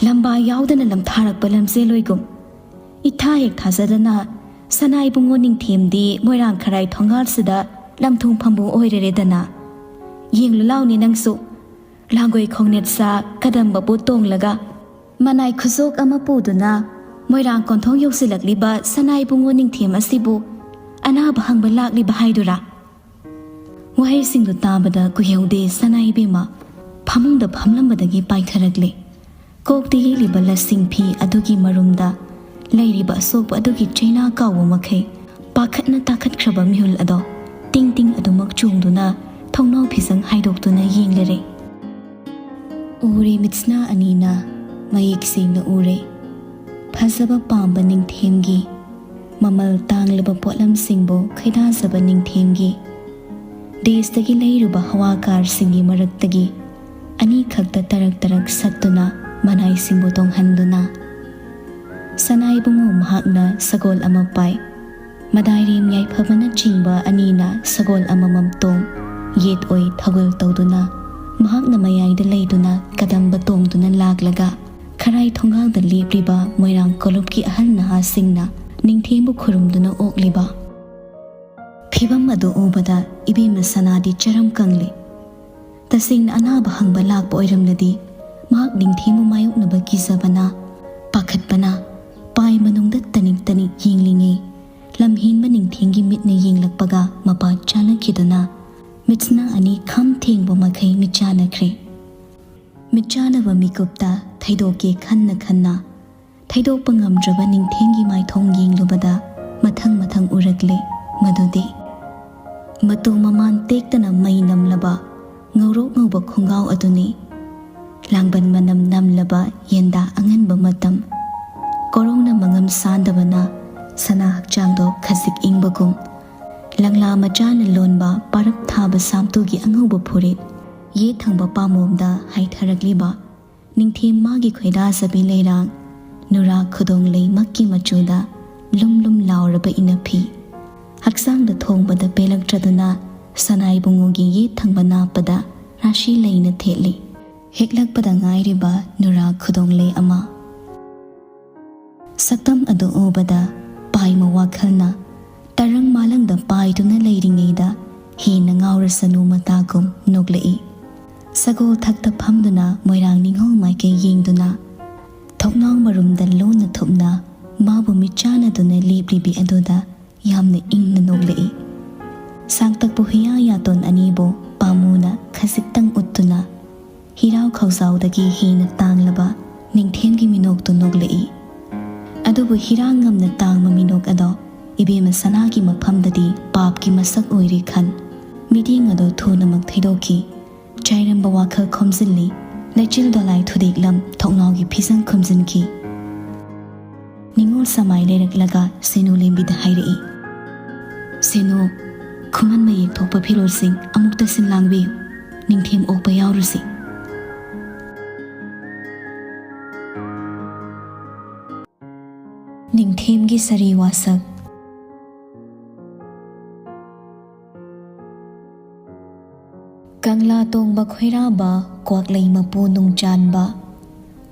"ꯂꯝꯕꯥ ꯌꯥꯎꯗꯅ ꯂꯝꯊꯥꯔꯛꯄ ꯂꯝꯖꯦꯜꯂꯣꯏꯒꯨꯝ ꯏꯊꯥ ꯍꯦꯛ ꯊꯥꯖꯗꯅ ꯁꯅꯥ ꯏꯕꯨꯡꯉꯣ ꯅꯤꯡꯊꯦꯝꯗꯤ ꯃꯣꯏꯔꯥꯡ ꯈꯔꯥꯏ ꯊꯣꯡꯒꯥꯜꯁꯤꯗ ꯂꯝꯊꯨꯡ ꯐꯝꯕꯨ ꯑꯣꯏꯔꯦꯔꯦꯗꯅ꯫ ꯌꯦꯡꯂꯨ ꯂꯥꯎꯅꯤ ꯅꯪꯁꯨ, ꯂꯥꯡꯒꯣꯏ ꯈꯣꯡꯅꯦꯠ ꯁꯥ ꯀꯗꯝꯕꯕꯨ ꯇꯣꯡꯂꯒ ꯃꯅꯥꯏ ꯈꯨꯖꯣꯛ ꯑꯃ ꯄꯨꯗꯨꯅ ꯃꯣꯏꯔꯥꯡ ꯀꯣꯟꯊꯣꯡ ꯌꯧꯁꯤꯜꯂꯛꯂꯤꯕ ꯁꯅꯥ ꯏꯕꯨꯡꯉꯣ ꯅꯤꯡꯊꯦꯝ ꯑꯁꯤꯕꯨ ꯑꯅꯥꯕ ꯍꯪꯕ ꯂꯥꯛꯂꯤꯕ ꯍꯥꯏꯗꯨꯔꯥ?" ꯋꯥꯍꯩꯁꯤꯡꯗꯨ ꯇꯥꯕꯗ ꯀꯨꯏꯍꯧꯗꯦ ꯁꯅꯥ ꯏꯕꯦꯝꯃ ꯐꯃꯨꯡꯗ ꯐꯝꯂꯝꯕꯗꯒꯤ ꯄꯥꯏꯊꯔꯛꯂꯦ꯫ ꯀꯣꯛꯇ ꯌꯦꯠꯂꯤꯕ ꯂꯁꯤꯡ ꯐꯤ ꯑꯗꯨꯒꯤ ꯃꯔꯨꯝꯗ ꯂꯩꯔꯤꯕ ꯑꯁꯣꯛꯄ ꯑꯗꯨꯒꯤ ꯆꯩꯅꯥ ꯀꯥꯎꯕ ꯃꯈꯩ ꯄꯥꯈꯠꯅ ꯇꯥꯈꯠꯈ꯭ꯔꯕ ꯃꯤꯍꯨꯜ ꯑꯗꯣ ꯇꯤꯡ ꯇꯤꯡ ꯑꯗꯨꯃꯛ ꯆꯣꯡꯗꯨꯅ ꯊꯣꯡꯅꯥꯎ ꯐꯤꯖꯪ ꯍꯥꯏꯗꯣꯛꯇꯨꯅ ꯌꯦꯡꯂꯔꯦ꯫ ꯎꯔꯦ ꯃꯤꯠꯁꯅꯥ ꯑꯅꯤꯅ ꯃꯌꯦꯛ ꯁꯦꯡꯅ ꯎꯔꯦ꯫ ꯐꯖꯕ ꯄꯥꯝꯕ ꯅꯤꯡꯊꯦꯝꯒꯤ, ꯃꯃꯜ ꯇꯥꯡꯂꯕ ꯄꯣꯠꯂꯝꯁꯤꯡꯕꯨ ꯈꯣꯏꯗꯥꯖꯕ ꯅꯤꯡꯊꯦꯝꯒꯤ, ꯗꯦꯁꯇꯒꯤ ꯂꯩꯔꯨꯕ ꯍꯋꯥ ꯀꯥꯔꯁꯤꯡꯒꯤ ꯃꯔꯛꯇꯒꯤ ꯑꯅꯤꯈꯛꯇ ꯇꯔꯛ ꯇꯔꯛ ꯁꯠꯇꯨꯅ ꯃꯅꯥꯏꯁꯤꯡꯕꯨ ꯇꯣꯡꯍꯟꯗꯨꯅ꯫ ꯁꯅꯥ ꯏꯕꯨꯡꯉꯣ ꯃꯍꯥꯛꯅ ꯁꯒꯣꯜ ꯑꯃ ꯄꯥꯏ꯫ ꯃꯗꯥꯏꯔꯦꯝ ꯌꯥꯏꯐꯕꯅꯆꯤꯡꯕ ꯑꯅꯤꯅ ꯁꯒꯣꯜ ꯑꯃꯃꯝ ꯇꯣꯡ, ꯌꯦꯠ ꯑꯣꯏ ꯊꯧꯒꯜ ꯇꯧꯗꯨꯅ ꯃꯍꯥꯛꯅ ꯃꯌꯥꯏꯗ ꯂꯩꯗꯨꯅ ꯀꯗꯝꯕ ꯇꯣꯡꯗꯨꯅ ꯂꯥꯛꯂꯒ ꯈꯔꯥꯏ ꯊꯣꯡꯒꯥꯜꯗ ꯂꯦꯞꯂꯤꯕ ꯃꯣꯏꯔꯥꯡ ꯀꯣꯂꯨꯞꯀꯤ ꯑꯍꯜ ꯅꯍꯥꯁꯤꯡꯅ ꯅꯤꯡꯊꯦꯝꯕꯨ ꯈꯨꯔꯨꯝꯗꯨꯅ ꯑꯣꯛꯂꯤꯕ ꯐꯤꯚꯝ ꯑꯗꯨ ꯎꯕꯗ ꯏꯕꯦꯝꯃ ꯁꯅꯥꯗꯤ ꯆꯔꯝ ꯀꯪꯂꯦ꯫ ꯇꯁꯦꯡꯅ ꯑꯅꯥꯕ ꯍꯪꯕ ꯂꯥꯛꯄ ꯑꯣꯏꯔꯝꯂꯗꯤ ꯃꯍꯥꯛ ꯅꯤꯡꯊꯦꯝꯕꯨ ꯃꯥꯌꯣꯛꯅꯕ ꯀꯤꯖꯕꯅ, ꯄꯥꯈꯠꯄꯅ ꯄꯥꯏ ꯃꯅꯨꯡꯗ ꯇꯅꯤꯛ ꯇꯅꯤꯛ ꯌꯦꯡꯂꯤꯉꯩ, ꯂꯝꯍꯦꯟꯕ ꯅꯤꯡꯊꯦꯝꯒꯤ ꯃꯤꯠꯅ ꯌꯦꯡꯂꯛꯄꯒ ꯃꯄꯥ ꯆꯥꯅꯈꯤꯗꯨꯅ ꯃꯤꯠꯁꯅꯥ ꯑꯅꯤ ꯈꯝ ꯊꯦꯡꯕ ꯃꯈꯩ ꯃꯤꯠꯆꯥꯅꯈ꯭ꯔꯦ꯫ ꯃꯤꯠꯆꯥꯅꯕ ꯃꯤꯀꯨꯞꯇ ꯊꯩꯗꯣꯛꯀꯦ ꯈꯟꯅ ꯈꯟꯅ ꯊꯩꯗꯣꯛꯄ ꯉꯝꯗ꯭ꯔꯕ ꯅꯤꯡꯊꯦꯝꯒꯤ ꯃꯥꯏꯊꯣꯡ ꯌꯦꯡꯂꯨꯕꯗ ꯃꯊꯪ ꯃꯊꯪ ꯎꯔꯛꯂꯦ꯫ ꯃꯗꯨꯗꯤ ꯃꯇꯨ ꯃꯃꯥꯟ ꯇꯦꯛꯇꯅ ꯃꯩ ꯅꯝꯂꯕ ꯉꯧꯔꯣꯛ ꯉꯧꯕ ꯈꯣꯡꯒꯥꯎ ꯑꯗꯨꯅꯤ꯫ ꯂꯥꯡꯕꯟ ꯃꯅꯝ ꯅꯝꯂꯕ ꯌꯦꯟꯗꯥ ꯑꯉꯟꯕ ꯃꯇꯝ꯫ ꯀꯣꯔꯧꯅ ꯃꯉꯝ ꯁꯥꯟꯗꯕꯅ ꯁꯅꯥ ꯍꯛꯆꯥꯡꯗꯣ ꯈꯖꯤꯛ ꯏꯪꯕꯒꯨꯝ, ꯂꯪꯂꯥ ꯃꯆꯥꯅ ꯂꯣꯟꯕ ꯄꯥꯔꯞ ꯊꯥꯕ ꯁꯥꯝꯇꯨꯒꯤ ꯑꯉꯧꯕ ꯐꯨꯔꯤꯠ, ꯌꯦꯠ ꯊꯪꯕ ꯄꯥꯝꯕꯣꯝꯗ ꯍꯥꯏꯊꯔꯛꯂꯤꯕ ꯅꯤꯡꯊꯦꯝ ꯃꯥꯒꯤ ꯈꯣꯏꯗꯥꯖꯕꯤ ꯂꯩꯔꯥꯡ, ꯅꯨꯔꯥ ꯈꯨꯗꯣꯡ ꯂꯩꯃꯛꯀꯤ ꯃꯆꯨꯗ ꯂꯨꯝ ꯂꯨꯝ ꯂꯥꯎꯔꯕ ꯏꯅꯐꯤ꯫ ꯍꯛꯆꯥꯡꯗ ꯊꯣꯡꯕꯗ ꯄꯦꯜꯂꯛꯇ꯭ꯔꯗꯨꯅ ꯁꯅꯥꯏꯕꯨꯡꯉꯣꯒꯤ ꯌꯦꯠ ꯊꯪꯕ ꯅꯥꯞꯄꯗ ꯔꯥꯁꯤ ꯂꯩꯅ ꯊꯦꯠꯂꯤ꯫ ꯍꯦꯛꯂꯛꯄꯗ ꯉꯥꯏꯔꯤꯕ ꯅꯨꯔꯥ ꯈꯨꯗꯣꯡ ꯂꯩ ꯑꯃ꯫ ꯁꯛꯇꯝ ꯑꯗꯨ ꯎꯕꯗ ꯄꯥꯏꯃ ꯋꯥꯈꯜꯅ ꯇꯔꯪ ꯃꯥꯂꯪꯗ ꯄꯥꯏꯗꯨꯅ ꯂꯩꯔꯤꯉꯩꯗ ꯍꯦꯟꯅ ꯉꯥꯎꯔꯁꯅꯨ ꯃꯇꯥꯒꯨꯝ ꯅꯣꯛꯂꯛꯏ꯫ ꯁꯒꯣꯜ ꯊꯛꯇ ꯐꯝꯗꯨꯅ ꯃꯣꯏꯔꯥꯡ ꯅꯤꯉꯣꯜ ꯃꯥꯏꯀꯩ ꯌꯦꯡꯗꯨꯅ ꯊꯣꯡꯅꯥꯎ ꯃꯔꯨꯝꯗ ꯂꯣꯟꯅ ꯊꯨꯞꯅ ꯃꯥꯕꯨ ꯃꯤꯠꯆꯥꯅꯗꯨꯅ ꯂꯦꯞꯂꯤꯕꯤ ꯑꯗꯨꯗ ꯌꯥꯝꯅ ꯏꯪꯅ ꯅꯣꯛꯂꯛꯏ꯫ ꯁꯥꯡꯇꯛꯄ ꯍꯨꯏꯌꯥ ꯌꯥꯇꯣꯟ ꯑꯅꯤꯕꯨ ꯄꯥꯝꯃꯨꯅ ꯈꯖꯤꯛꯇꯪ ꯎꯠꯇꯨꯅ ꯍꯤꯔꯥꯎ ꯈꯧꯖꯥꯎꯗꯒꯤ ꯍꯦꯟꯅ ꯇꯥꯡꯂꯕ ꯅꯤꯡꯊꯦꯝꯒꯤ ꯃꯤꯅꯣꯛꯇꯨ ꯅꯣꯛꯂꯛꯏ꯫ ꯑꯗꯨꯕꯨ ꯍꯤꯔꯥꯡ ꯉꯝꯅ ꯇꯥꯡꯕ ꯃꯤꯅꯣꯛ ꯑꯗꯣ ꯏꯕꯦꯝꯃ ꯁꯅꯥꯒꯤ ꯃꯐꯝꯗꯗꯤ ꯄꯥꯞꯀꯤ ꯃꯁꯛ ꯑꯣꯏꯔꯦ ꯈꯟ ꯃꯤꯠꯌꯦꯡ ꯑꯗꯣ ꯊꯨꯅꯃꯛ ꯊꯩꯗꯣꯛꯈꯤ꯫ ꯆꯥꯏꯔꯝꯕ ꯋꯥꯈꯜ ꯈꯣꯝꯖꯤꯜꯂꯤ꯫ ꯂꯩꯆꯤꯜ ꯗꯣꯂꯥꯏ ꯊꯨꯗꯦꯛꯂꯝ ꯊꯣꯡꯅꯥꯎꯒꯤ ꯐꯤꯖꯪ ꯈꯨꯝꯖꯤꯟꯈꯤ꯫ ꯅꯤꯉꯣꯜ ꯁꯃꯥꯏ ꯂꯩꯔꯛꯂꯒ ꯁꯦꯅꯨ ꯂꯦꯝꯕꯤꯗ ꯍꯥꯏꯔꯛꯏ, "ꯁꯦꯅꯨ, ꯈꯨꯃꯟ ꯃꯌꯦꯛ ꯊꯣꯛꯄ ꯐꯤꯔꯣꯜꯁꯤꯡ ꯑꯃꯨꯛꯇ ꯁꯤꯟ ꯂꯥꯡꯕꯤꯌꯨ, ꯅꯤꯡꯊꯦꯝ ꯑꯣꯛꯄ ꯌꯥꯎꯔꯨꯁꯤ꯫" ꯅꯤꯡꯊꯦꯝꯒꯤ ꯁꯔꯤ ꯋꯥꯁꯛ꯫ ꯀꯪꯂꯥ ꯇꯣꯡꯕ ꯈꯣꯏꯔꯥꯕ ꯀ꯭ꯋꯥꯛꯂꯩ ꯃꯄꯨ ꯅꯨꯡꯆꯥꯟꯕ,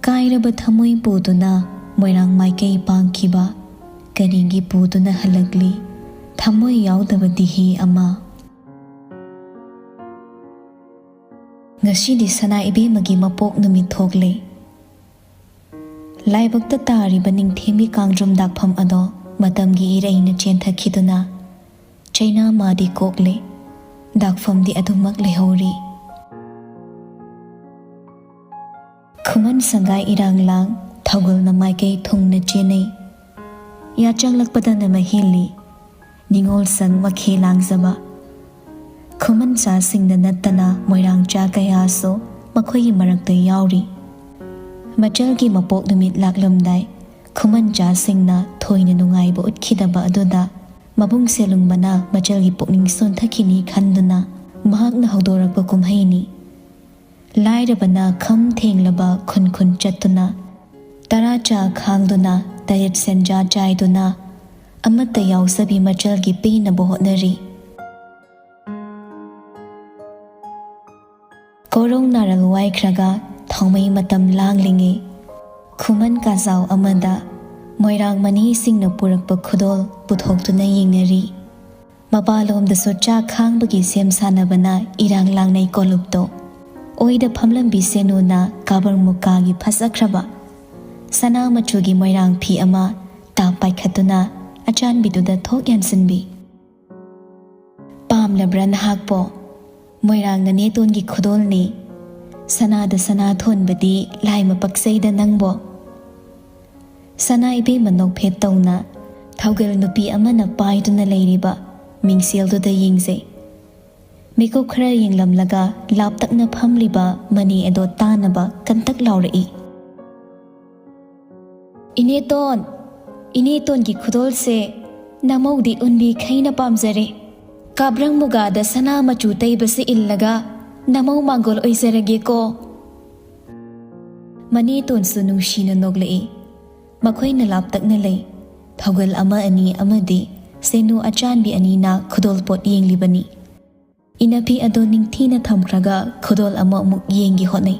ꯀꯥꯏꯔꯕ ꯊꯃꯣꯏ ꯄꯨꯗꯨꯅ ꯃꯣꯏꯔꯥꯡ ꯃꯥꯏꯀꯩ ꯄꯥꯡꯈꯤꯕ, ꯀꯔꯤꯒꯤ ꯄꯨꯗꯨꯅ ꯍꯜꯂꯛꯂꯤ ꯊꯃꯣꯏ ꯌꯥꯎꯗꯕ ꯗꯤꯍꯤ ꯑꯃ? ꯉꯁꯤꯗꯤ ꯁꯅꯥ ꯏꯕꯦꯝꯃꯒꯤ ꯃꯄꯣꯛ ꯅꯨꯃꯤꯠ ꯊꯣꯛꯂꯦ꯫ ꯂꯥꯏꯕꯛꯇ ꯇꯥꯔꯤꯕ ꯅꯤꯡꯊꯦꯝꯒꯤ ꯀꯥꯡꯗ꯭ꯔꯨꯝ ꯗꯥꯛꯐꯝ ꯑꯗꯣ ꯃꯇꯝꯒꯤ ꯏꯔꯩꯅ ꯆꯦꯟꯊꯈꯤꯗꯨꯅ ꯆꯩꯅꯥ ꯃꯥꯗꯤ ꯀꯣꯛꯂꯦ꯫ ꯗꯥꯛꯐꯝꯗꯤ ꯑꯗꯨꯃꯛ ꯂꯩꯍꯧꯔꯤ꯫ ꯈꯨꯃꯟ ꯁꯪꯒꯥꯏ ꯏꯔꯥꯡ ꯂꯥꯡ ꯊꯧꯒꯜꯅ ꯃꯥꯏꯀꯩ ꯊꯨꯡꯅ ꯆꯦꯟꯅꯩ꯫ ꯌꯥꯆꯪꯂꯛꯄꯗꯅ ꯃꯍꯦꯜꯂꯤ ꯅꯤꯉꯣꯜ ꯁꯪ ꯃꯈꯦ ꯂꯥꯡꯖꯕ꯫ ꯈꯨꯃꯟ ꯆꯥꯁꯤꯡꯗ ꯅꯠꯇꯅ ꯃꯣꯏꯔꯥꯡꯆꯥ ꯀꯌꯥꯁꯨ ꯃꯈꯣꯏꯒꯤ ꯃꯔꯛꯇ ꯌꯥꯎꯔꯤ꯫ ꯃꯆꯜꯒꯤ ꯃꯄꯣꯛ ꯅꯨꯃꯤꯠ ꯂꯥꯛꯂꯝꯗꯥꯏ ꯈꯨꯃꯟ ꯆꯥꯁꯤꯡꯅ ꯊꯣꯏꯅ ꯅꯨꯡꯉꯥꯏꯕ ꯎꯠꯈꯤꯗꯕ ꯑꯗꯨꯗ ꯃꯕꯨꯡ ꯁꯦꯂꯨꯡꯕꯅ ꯃꯆꯜꯒꯤ ꯄꯨꯛꯅꯤꯡ ꯁꯣꯟꯊꯈꯤꯅꯤ ꯈꯟꯗꯨꯅ ꯃꯍꯥꯛꯅ ꯍꯧꯗꯣꯔꯛꯄ ꯀꯨꯝꯍꯩꯅꯤ꯫ ꯂꯥꯏꯔꯕꯅ ꯈꯝ ꯊꯦꯡꯂꯕ ꯈꯨꯟ ꯈꯨꯟ ꯆꯠꯇꯨꯅ ꯇꯔꯥ ꯆꯥ ꯈꯥꯡꯗꯨꯅ ꯇꯔꯦꯠ ꯁꯦꯟꯖꯥ ꯆꯥꯏꯗꯨꯅ ꯑꯃꯠꯇ ꯌꯥꯎꯖꯕꯤ ꯃꯆꯜꯒꯤ ꯄꯦꯟꯅꯕ ꯍꯣꯠꯅꯔꯤ꯫ ꯀꯣꯔꯧ ꯅꯥꯔꯜ ꯋꯥꯏꯈ꯭ꯔꯒ ꯊꯥꯎꯃꯩ ꯃꯇꯝ ꯂꯥꯡꯂꯤꯉꯩ ꯈꯨꯃꯟ ꯀꯥꯖꯥꯎ ꯑꯃꯗ ꯃꯣꯏꯔꯥꯡ ꯃꯅꯤꯁꯤꯡꯅ ꯄꯨꯔꯛꯄ ꯈꯨꯗꯣꯜ ꯄꯨꯊꯣꯛꯇꯨꯅ ꯌꯦꯡꯅꯔꯤ꯫ ꯃꯄꯥꯟꯂꯣꯝꯗꯁꯨ ꯆꯥꯛ ꯈꯥꯡꯕꯒꯤ ꯁꯦꯝ ꯁꯥꯅꯕꯅ ꯏꯔꯥꯡ ꯂꯥꯡꯅꯩ ꯀꯣꯂꯨꯞꯇꯣ꯫ ꯑꯣꯏꯗ ꯐꯝꯂꯝꯕꯤ ꯁꯦꯅꯨꯅ ꯀꯥꯕꯔ ꯃꯨꯀꯥꯒꯤ ꯐꯖꯈ꯭ꯔꯕ ꯁꯅꯥ ꯃꯆꯨꯒꯤ ꯃꯣꯏꯔꯥꯡ ꯐꯤ ꯑꯃ ꯇꯥꯞ ꯄꯥꯏꯈꯠꯇꯨꯅ ꯑꯆꯥꯟꯕꯤꯗꯨꯗ ꯊꯣꯛ ꯌꯥꯟꯁꯤꯟꯕꯤ꯫ "ꯄꯥꯝꯂꯕ꯭ꯔꯥ ꯅꯍꯥꯛꯄꯣ? ꯃꯣꯏꯔꯥꯡ ꯅꯅꯦꯇꯣꯟꯒꯤ ꯈꯨꯗꯣꯜꯅꯤ꯫ ꯁꯅꯥꯗ ꯁꯅꯥ ꯊꯣꯟꯕꯗꯤ ꯂꯥꯏꯃ ꯄꯛꯆꯩꯗ ꯅꯪꯕꯣ꯫" ꯁꯅꯥ ꯏꯕꯦꯝꯃ ꯅꯣꯛꯐꯦꯠ ꯇꯧꯅ ꯊꯧꯒꯜ ꯅꯨꯄꯤ ꯑꯃꯅ ꯄꯥꯏꯗꯨꯅ ꯂꯩꯔꯤꯕ ꯃꯤꯡꯁꯦꯜꯗꯨꯗ ꯌꯦꯡꯖꯩ꯫ ꯃꯤꯀꯨꯞ ꯈꯔ ꯌꯦꯡꯂꯝꯂꯒ ꯂꯥꯞꯇꯛꯅ ꯐꯝꯂꯤꯕ ꯃꯅꯤ ꯑꯗꯣ ꯇꯥꯅꯕ ꯀꯟꯇꯛ ꯂꯥꯎꯔꯛꯏ꯫ "ꯏꯅꯦꯇꯣꯟ, ꯏꯅꯦꯇꯣꯟꯒꯤ ꯈꯨꯗꯣꯜꯁꯦ ꯅꯃꯧꯗꯤ ꯎꯟꯕꯤ ꯈꯩꯅ ꯄꯥꯝꯖꯔꯦ꯫ ꯀꯥꯕ꯭ꯔꯪ ꯃꯨꯒꯥꯗ ꯁꯅꯥ ꯃꯆꯨ ꯇꯩꯕꯁꯦ ꯏꯜꯂꯒ ꯅꯃꯧ ꯃꯥꯡꯒꯣꯜ ꯑꯣꯏꯖꯔꯒꯦꯀꯣ꯫" ꯃꯅꯦꯇꯣꯟꯁꯨ ꯅꯨꯡꯁꯤꯅ ꯅꯣꯛꯂꯛꯏ꯫ ꯃꯈꯣꯏꯅ ꯂꯥꯞꯇꯛꯅ ꯂꯩ꯫ ꯊꯧꯒꯜ ꯑꯃ ꯑꯅꯤ ꯑꯃꯗꯤ ꯁꯦꯅꯨ ꯑꯆꯥꯟꯕꯤ ꯑꯅꯤꯅ ꯈꯨꯗꯣꯜ ꯄꯣꯠ ꯌꯦꯡꯂꯤꯕꯅꯤ꯫ ꯏꯅꯐꯤ ꯑꯗꯣ ꯅꯤꯡꯊꯤꯅ ꯊꯝꯈ꯭ꯔꯒ ꯈꯨꯗꯣꯜ ꯑꯃ ꯑꯃꯨꯛ ꯌꯦꯡꯒꯦ ꯍꯣꯠꯅꯩ꯫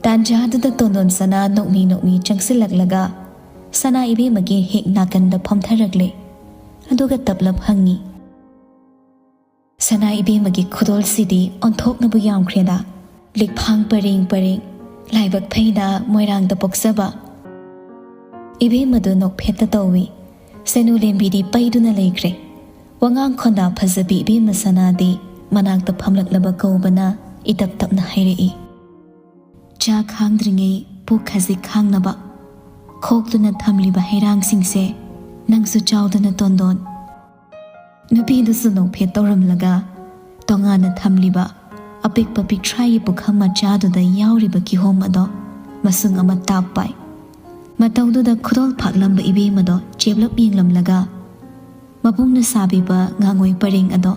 ꯇꯥꯟꯖꯥꯗꯨꯗ ꯇꯣꯟꯗꯣꯟ ꯁꯅꯥ ꯅꯣꯛꯃꯤ ꯅꯣꯛꯃꯤ ꯆꯪꯁꯤꯜꯂꯛꯂꯒ ꯁꯅꯥ ꯏꯕꯦꯝꯃꯒꯤ ꯍꯦꯛ ꯅꯥꯀꯟꯗ ꯐꯝꯊꯔꯛꯂꯦ꯫ ꯑꯗꯨꯒ ꯇꯞꯂꯞ ꯍꯪꯉꯤ, ꯁꯅꯥ ꯏꯕꯦꯝꯃꯒꯤ ꯈꯨꯗꯣꯜꯁꯤꯗꯤ ꯑꯣꯟꯊꯣꯛꯅꯕꯨ ꯌꯥꯝꯈ꯭ꯔꯦꯗ꯫ ꯂꯤꯛꯐꯥꯡ ꯄꯔꯦꯡ ꯄꯔꯦꯡ, ꯂꯥꯏꯕꯛ ꯐꯩꯗ ꯃꯣꯏꯔꯥꯡꯗ ꯄꯣꯛꯆꯕ꯫ ꯏꯕꯦꯝꯃꯗꯨ ꯅꯣꯛꯐꯦꯠꯇ ꯇꯧꯏ꯫ ꯁꯦꯅꯨ ꯂꯦꯝꯕꯤꯗꯤ ꯄꯩꯗꯨꯅ ꯂꯩꯈ꯭ꯔꯦ꯫ ꯋꯥꯉꯥꯡ ꯈꯣꯟꯗꯥ ꯐꯖꯕꯤ ꯏꯕꯦꯝꯃ ꯁꯅꯥꯗꯤ ꯃꯅꯥꯛꯇ ꯐꯝꯂꯛꯂꯕ ꯀꯧꯕꯅ ꯏꯇꯞ ꯇꯞꯅ ꯍꯥꯏꯔꯛꯏ꯫ ꯆꯥ ꯈꯥꯡꯗ꯭ꯔꯤꯉꯩ ꯄꯨꯛ ꯈꯖꯤꯛ ꯈꯥꯡꯅꯕ ꯈꯣꯛꯇꯨꯅ ꯊꯝꯂꯤꯕ ꯍꯩꯔꯥꯡꯁꯤꯡꯁꯦ ꯅꯪꯁꯨ ꯆꯥꯎꯗꯅ ꯇꯣꯟꯗꯣꯟ꯫ ꯅꯨꯄꯤꯗꯨꯁꯨ ꯅꯣꯛꯐꯦꯠ ꯇꯧꯔꯝꯂꯒ ꯇꯣꯉꯥꯟꯅ ꯊꯝꯂꯤꯕ ꯑꯄꯤꯛꯄ ꯄꯤꯛꯊ꯭ꯔꯥꯏꯒꯤ ꯄꯨꯈꯝ ꯃꯆꯥꯗꯨꯗ ꯌꯥꯎꯔꯤꯕ ꯀꯤꯍꯣꯝ ꯑꯗꯣ ꯃꯁꯨꯡ ꯑꯃ ꯇꯥꯞ ꯄꯥꯏ꯫ ꯃꯇꯧꯗꯨꯗ ꯈꯨꯗꯣꯜ ꯐꯥꯛꯂꯝꯕ ꯏꯕꯦꯝꯃꯗꯣ ꯆꯦꯞꯂꯞ ꯌꯦꯡꯂꯝꯂꯒ ꯃꯕꯨꯡꯅ ꯁꯥꯕꯤꯕ ꯉꯥꯉꯣꯏ ꯄꯔꯦꯡ ꯑꯗꯣ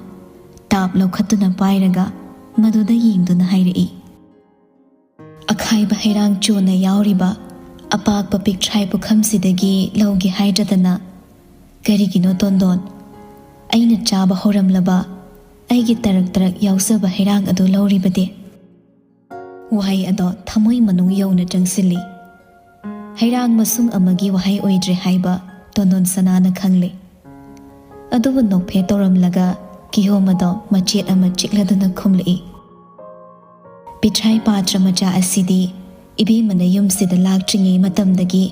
ꯇꯥꯞ ꯂꯧꯈꯠꯇꯨꯅ ꯄꯥꯏꯔꯒ ꯃꯗꯨꯗ ꯌꯦꯡꯗꯨꯅ ꯍꯥꯏꯔꯛꯏ꯫ ꯑꯈꯥꯏꯕ ꯍꯩꯔꯥꯡ ꯆꯣꯅ ꯌꯥꯎꯔꯤꯕ ꯑꯄꯥꯛꯄ ꯄꯤꯛꯊ꯭ꯔꯥꯏ ꯄꯨꯈꯝꯁꯤꯗꯒꯤ ꯂꯧꯒꯦ ꯍꯥꯏꯗ꯭ꯔꯗꯅ? ꯀꯔꯤꯒꯤꯅꯣ ꯇꯣꯟꯗꯣꯟ? ꯑꯩꯅ ꯆꯥꯕ ꯍꯧꯔꯝꯂꯕ ꯑꯩꯒꯤ ꯇꯔꯛ ꯇꯔꯛ ꯌꯥꯎꯖꯕ ꯍꯩꯔꯥꯡ ꯑꯗꯨ ꯂꯧꯔꯤꯕꯗꯤ? ꯋꯥꯍꯩ ꯑꯗꯣ ꯊꯃꯣꯏ ꯃꯅꯨꯡ ꯌꯧꯅ ꯆꯪꯁꯤꯜꯂꯤ꯫ ꯍꯩꯔꯥꯡ ꯃꯁꯨꯡ ꯑꯃꯒꯤ ꯋꯥꯍꯩ ꯑꯣꯏꯗ꯭ꯔꯦ ꯍꯥꯏꯕ ꯇꯣꯟꯗꯣꯟ ꯁꯅꯥꯅ ꯈꯪꯂꯦ꯫ ꯑꯗꯨꯕꯨ ꯅꯣꯛꯐꯦꯠ ꯇꯧꯔꯝꯂꯒ ꯀꯤꯍꯣꯝ ꯑꯗꯣ ꯃꯆꯦꯠ ꯑꯃ ꯆꯤꯛꯂꯗꯨꯅ ꯈꯨꯝꯂꯛꯏ꯫ ꯄꯤꯊ꯭ꯔꯥꯏ ꯄꯥꯇ꯭ꯔ ꯃꯆꯥ ꯑꯁꯤꯗꯤ ꯏꯕꯦꯝꯃꯅ ꯌꯨꯝꯁꯤꯗ ꯂꯥꯛꯇ꯭ꯔꯤꯉꯩ ꯃꯇꯝꯗꯒꯤ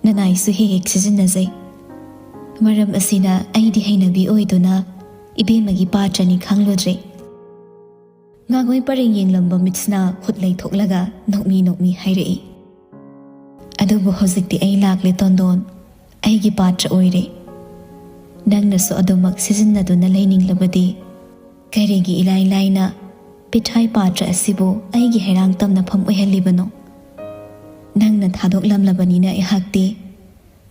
ꯅꯅꯥꯏꯁꯨ ꯍꯦꯛ ꯍꯦꯛ ꯁꯤꯖꯤꯟꯅꯖꯩ꯫ ꯃꯔꯝ ꯑꯁꯤꯅ ꯑꯩꯗꯤ ꯍꯩꯅꯕꯤ ꯑꯣꯏꯗꯨꯅ ꯏꯕꯦꯝꯃꯒꯤ ꯄꯥꯇ꯭ꯔꯅꯤ ꯈꯪꯂꯨꯗ꯭ꯔꯦ꯫ ꯉꯥꯉꯣꯏ ꯄꯔꯦꯡ ꯌꯦꯡꯂꯝꯕ ꯃꯤꯠꯁꯤꯅ ꯍꯨꯠ ꯂꯩꯊꯣꯛꯂꯒ ꯅꯣꯛꯃꯤ ꯅꯣꯛꯃꯤ ꯍꯥꯏꯔꯛꯏ꯫ ꯑꯗꯨꯕꯨ ꯍꯧꯖꯤꯛꯇꯤ ꯑꯩ ꯂꯥꯛꯂꯦ ꯇꯣꯟꯗꯣꯟ, ꯑꯩꯒꯤ ꯄꯥꯇ꯭ꯔ ꯑꯣꯏꯔꯦ꯫ ꯅꯪꯅꯁꯨ ꯑꯗꯨꯃꯛ ꯁꯤꯖꯤꯟꯅꯗꯨꯅ ꯂꯩꯅꯤꯡꯂꯕꯗꯤ ꯀꯔꯤꯒꯤ ꯏꯂꯥꯏ ꯂꯥꯏꯅ ꯄꯤꯊ꯭ꯔꯥꯏ ꯄꯥꯇ꯭ꯔ ꯑꯁꯤꯕꯨ ꯑꯩꯒꯤ ꯍꯩꯔꯥꯡ ꯇꯝꯅꯐꯝ ꯑꯣꯏꯍꯜꯂꯤꯕꯅꯣ? ꯅꯪꯅ ꯊꯥꯗꯣꯛꯂꯝꯂꯕꯅꯤꯅ ꯑꯩꯍꯥꯛꯇꯤ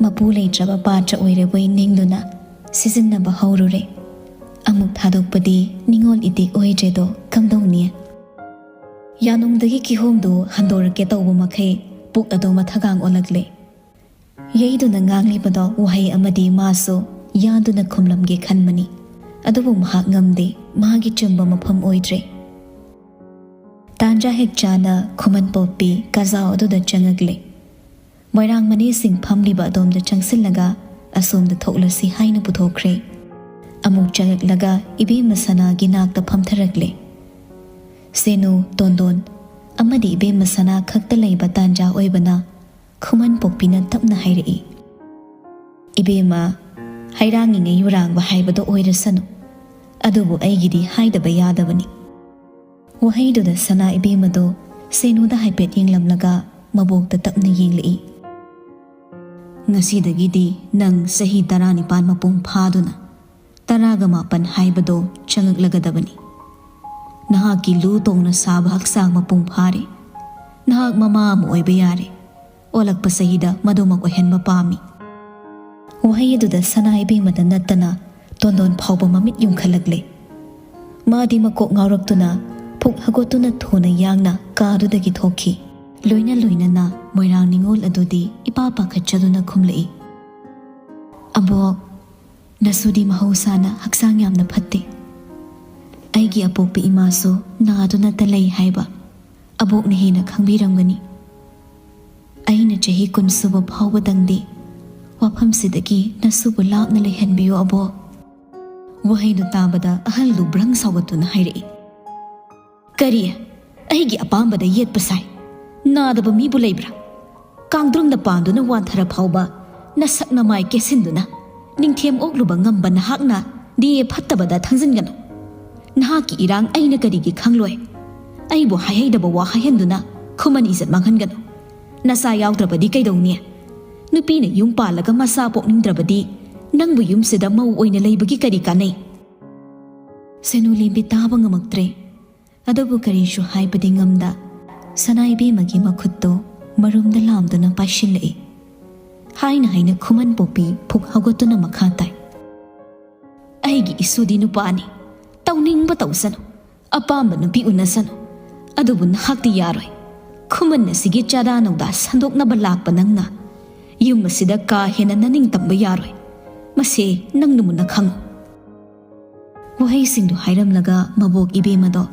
ꯃꯄꯨ ꯂꯩꯇ꯭ꯔꯕ ꯄꯥꯇ꯭ꯔ ꯑꯣꯏꯔꯕꯣꯏ ꯅꯤꯡꯗꯨꯅ ꯁꯤꯖꯤꯟꯅꯕ ꯍꯧꯔꯨꯔꯦ꯫ ꯑꯃꯨꯛ ꯊꯥꯗꯣꯛꯄꯗꯤ ꯅꯤꯡꯉꯣꯜ ꯏꯇꯤꯛ ꯑꯣꯏꯗ꯭ꯔꯦꯗꯣ, ꯀꯝꯗꯧꯅꯤ? ꯌꯥꯅꯨꯡꯗꯒꯤ ꯀꯤꯍꯣꯝꯗꯨ ꯍꯟꯗꯣꯔꯛꯀꯦ ꯇꯧꯕ ꯃꯈꯩ ꯄꯨꯛ ꯑꯗꯨ ꯃꯊꯒꯥꯡ ꯑꯣꯜꯂꯛꯂꯦ꯫ ꯌꯩꯗꯨꯅ ꯉꯥꯡꯂꯤꯕꯗꯣ ꯋꯥꯍꯩ ꯑꯃꯗꯤ ꯃꯥꯁꯨ ꯌꯥꯟꯗꯨꯅ ꯈꯨꯝꯂꯝꯒꯦ ꯈꯟꯕꯅꯤ꯫ ꯑꯗꯨꯕꯨ ꯃꯍꯥꯛ ꯉꯝꯗꯦ, ꯃꯥꯒꯤ ꯆꯨꯝꯕ ꯃꯐꯝ ꯑꯣꯏꯗ꯭ꯔꯦ꯫ ꯇꯥꯟꯖꯥ ꯍꯦꯛ ꯆꯥꯅ ꯈꯨꯃꯟ ꯄꯣꯛꯄꯤ ꯀꯖꯥꯎ ꯑꯗꯨꯗ ꯆꯪꯉꯛꯂꯦ꯫ ꯃꯣꯏꯔꯥꯡ ꯃꯅꯦꯁꯤꯡ ꯐꯝꯂꯤꯕ ꯑꯗꯣꯝꯗ ꯆꯪꯁꯤꯜꯂꯒ ꯑꯁꯣꯝꯗ ꯊꯣꯛꯂꯁꯤ ꯍꯥꯏꯅ ꯄꯨꯊꯣꯛꯈ꯭ꯔꯦ꯫ ꯑꯃꯨꯛ ꯆꯪꯂꯛꯂꯒ ꯏꯕꯦꯝꯃ ꯁꯅꯥꯒꯤ ꯅꯥꯛꯇ ꯐꯝꯊꯔꯛꯂꯦ꯫ ꯁꯦꯅꯨ, ꯇꯣꯟꯗꯣꯟ ꯑꯃꯗꯤ ꯏꯕꯦꯝꯃ ꯁꯅꯥ ꯈꯛꯇ ꯂꯩꯕ ꯇꯥꯟꯖꯥ ꯑꯣꯏꯕꯅ ꯈꯨꯃꯟ ꯄꯣꯛꯄꯤꯅ ꯇꯞꯅ ꯍꯥꯏꯔꯛꯏ, "ꯏꯕꯦꯝꯃ, ꯍꯩꯔꯥꯡꯉꯤꯉꯩ ꯌꯨꯔꯥꯡꯕ ꯍꯥꯏꯕꯗꯣ ꯑꯣꯏꯔꯁꯅꯨ, ꯑꯗꯨꯕꯨ ꯑꯩꯒꯤꯗꯤ ꯍꯥꯏꯗꯕ ꯌꯥꯗꯕꯅꯤ꯫" ꯋꯥꯍꯩꯗꯨꯗ ꯁꯅꯥ ꯏꯕꯦꯝꯃꯗꯣ ꯁꯦꯅꯨꯗ ꯍꯥꯏꯐꯦꯠ ꯌꯦꯡꯂꯝꯂꯒ ꯃꯕꯣꯛꯇ ꯇꯞꯅ ꯌꯦꯡꯂꯛꯏ꯫ "ꯉꯁꯤꯗꯒꯤꯗꯤ ꯅꯪ ꯆꯍꯤ ꯇꯔꯥꯅꯤꯄꯥꯟ ꯃꯄꯨꯡ ꯐꯥꯗꯨꯅ ꯇꯔꯥꯒ ꯃꯥꯄꯟ ꯍꯥꯏꯕꯗꯣ ꯆꯪꯉꯛꯂꯒꯗꯕꯅꯤ꯫ ꯅꯍꯥꯛꯀꯤ ꯂꯨ ꯇꯣꯡꯅ ꯁꯥꯕ ꯍꯛꯆꯥꯡ ꯃꯄꯨꯡ ꯐꯥꯔꯦ꯫ ꯅꯍꯥꯛ ꯃꯃꯥ ꯑꯃ ꯑꯣꯏꯕ ꯌꯥꯔꯦ꯫ ꯑꯣꯜꯂꯛꯄ ꯆꯍꯤꯗ ꯃꯗꯨꯃꯛ ꯑꯣꯏꯍꯟꯕ ꯄꯥꯝꯃꯤ꯫" ꯋꯥꯍꯩ ꯑꯗꯨꯗ ꯁꯅꯥ ꯏꯕꯦꯝꯃꯗ ꯅꯠꯇꯅ ꯇꯣꯟꯗꯣꯟ ꯐꯥꯎꯕ ꯃꯃꯤꯠ ꯌꯨꯝꯈꯠꯂꯛꯂꯦ꯫ ꯃꯥꯗꯤ ꯃꯀꯣꯛ ꯉꯥꯎꯔꯛꯇꯨꯅ ꯐꯨꯛ ꯍꯧꯒꯠꯇꯨꯅ ꯊꯨꯅ ꯌꯥꯡꯅ ꯀꯥꯗꯨꯗꯒꯤ ꯊꯣꯛꯈꯤ꯫ ꯂꯣꯏꯅ ꯂꯣꯏꯅꯅ ꯃꯣꯏꯔꯥꯡ ꯅꯤꯉꯣꯜ ꯑꯗꯨꯗꯤ ꯏꯄꯥ ꯄꯥꯈꯠꯆꯗꯨꯅ ꯈꯨꯝꯂꯛꯏ, "ꯑꯕꯣꯛ, ꯅꯁꯨꯗꯤ ꯃꯍꯧꯁꯥꯅ ꯍꯛꯆꯥꯡ ꯌꯥꯝꯅ ꯐꯠꯇꯦ꯫ ꯑꯩꯒꯤ ꯑꯄꯣꯛꯄ ꯏꯃꯥꯁꯨ ꯅꯥꯗꯨꯅꯇ ꯂꯩ ꯍꯥꯏꯕ ꯑꯕꯣꯛꯅ ꯍꯦꯟꯅ ꯈꯪꯕꯤꯔꯝꯒꯅꯤ꯫ ꯑꯩꯅ ꯆꯍꯤ ꯀꯨꯟ ꯁꯨꯕ ꯐꯥꯎꯕꯗꯪꯗꯤ ꯋꯥꯐꯝꯁꯤꯗꯒꯤ ꯅꯁꯨꯕꯨ ꯂꯥꯞꯅ ꯂꯩꯍꯟꯕꯤꯌꯨ ꯑꯕꯣꯛ꯫" ꯋꯥꯍꯩꯗꯨ ꯇꯥꯕꯗ ꯑꯍꯜꯗꯨ ꯕ꯭ꯔꯪ ꯁꯥꯎꯒꯠꯇꯨꯅ ꯍꯥꯏꯔꯛꯏ, "ꯀꯔꯤ? ꯑꯩꯒꯤ ꯑꯄꯥꯝꯕꯗ ꯌꯦꯠꯄ ꯁꯥꯏ? ꯅꯥꯗꯕ ꯃꯤꯕꯨ ꯂꯩꯕ꯭ꯔꯥ? ꯀꯥꯡꯗ꯭ꯔꯨꯝꯅ ꯄꯥꯟꯗꯨꯅ ꯋꯥꯟꯊꯔ ꯐꯥꯎꯕ ꯅꯁꯛ ꯅꯃꯥꯏ ꯀꯦꯁꯤꯟꯗꯨꯅ ꯅꯤꯡꯊꯦꯝ ꯑꯣꯛꯂꯨꯕ ꯉꯝꯕ ꯅꯍꯥꯛꯅ ꯗꯤ ꯐꯠꯇꯕꯗ ꯊꯪꯖꯤꯟꯒꯅꯨ꯫ ꯅꯍꯥꯛꯀꯤ ꯏꯔꯥꯡ ꯑꯩꯅ ꯀꯔꯤꯒꯤ ꯈꯪꯂꯣꯏ? ꯑꯩꯕꯨ ꯍꯥꯏꯍꯩꯗꯕ ꯋꯥ ꯍꯥꯏꯍꯟꯗꯨꯅ ꯈꯨꯃꯟ ꯏꯖꯠ ꯃꯥꯡꯍꯟꯒꯅꯨ꯫ ꯅꯆꯥ ꯌꯥꯎꯗ꯭ꯔꯕꯗꯤ ꯀꯩꯗꯧꯅꯤ? ꯅꯨꯄꯤꯅ ꯌꯨꯝ ꯄꯥꯜꯂꯒ ꯃꯆꯥ ꯄꯣꯛꯅꯤꯡꯗ꯭ꯔꯕꯗꯤ ꯅꯪꯕꯨ ꯌꯨꯝꯁꯤꯗ ꯃꯧ ꯑꯣꯏꯅ ꯂꯩꯕꯒꯤ ꯀꯔꯤ ꯀꯥꯟꯅꯩ?" ꯁꯦꯅꯨ ꯂꯦꯝꯕꯤ ꯇꯥꯕ ꯉꯝꯃꯛꯇ꯭ꯔꯦ꯫ ꯑꯗꯨꯕꯨ ꯀꯔꯤꯁꯨ ꯍꯥꯏꯕꯗꯤ ꯉꯝꯗ ꯁꯅꯥ ꯏꯕꯦꯝꯃꯒꯤ ꯃꯈꯨꯠꯇꯨ ꯃꯔꯨꯝꯗ ꯂꯥꯝꯗꯨꯅ ꯄꯥꯏꯁꯤꯜꯂꯛꯏ꯫ ꯍꯥꯏꯅ ꯍꯥꯏꯅ ꯈꯨꯃꯟ ꯄꯣꯛꯄꯤ ꯐꯨꯛ ꯍꯧꯒꯠꯇꯨꯅ ꯃꯈꯥ ꯇꯥꯏ, "ꯑꯩꯒꯤ ꯏꯁꯨꯗꯤ ꯅꯨꯄꯥꯅꯤ, ꯇꯧꯅꯤꯡꯕ ꯇꯧꯁꯅꯨ, ꯑꯄꯥꯝꯕ ꯅꯨꯄꯤ ꯎꯅꯁꯅꯨ, ꯑꯗꯨꯕꯨ ꯅꯍꯥꯛꯇꯤ ꯌꯥꯔꯣꯏ꯫ ꯈꯨꯃꯟ ꯑꯁꯤꯒꯤ ꯆꯥꯗꯥ ꯅꯧꯗꯥ ꯁꯟꯗꯣꯛꯅꯕ ꯂꯥꯛꯄ ꯅꯪꯅ ꯌꯨꯝ ꯑꯁꯤꯗ ꯀꯥ ꯍꯦꯟꯅ ꯅꯅꯤꯡ ꯇꯝꯕ ꯌꯥꯔꯣꯏ꯫ ꯃꯁꯤ ꯅꯪꯅ ꯃꯨꯟꯅ ꯈꯪꯉꯨ꯫" ꯋꯥꯍꯩꯁꯤꯡꯗꯨ ꯍꯥꯏꯔꯝꯂꯒ ꯃꯕꯣꯛ ꯏꯕꯦꯝꯃꯗꯣ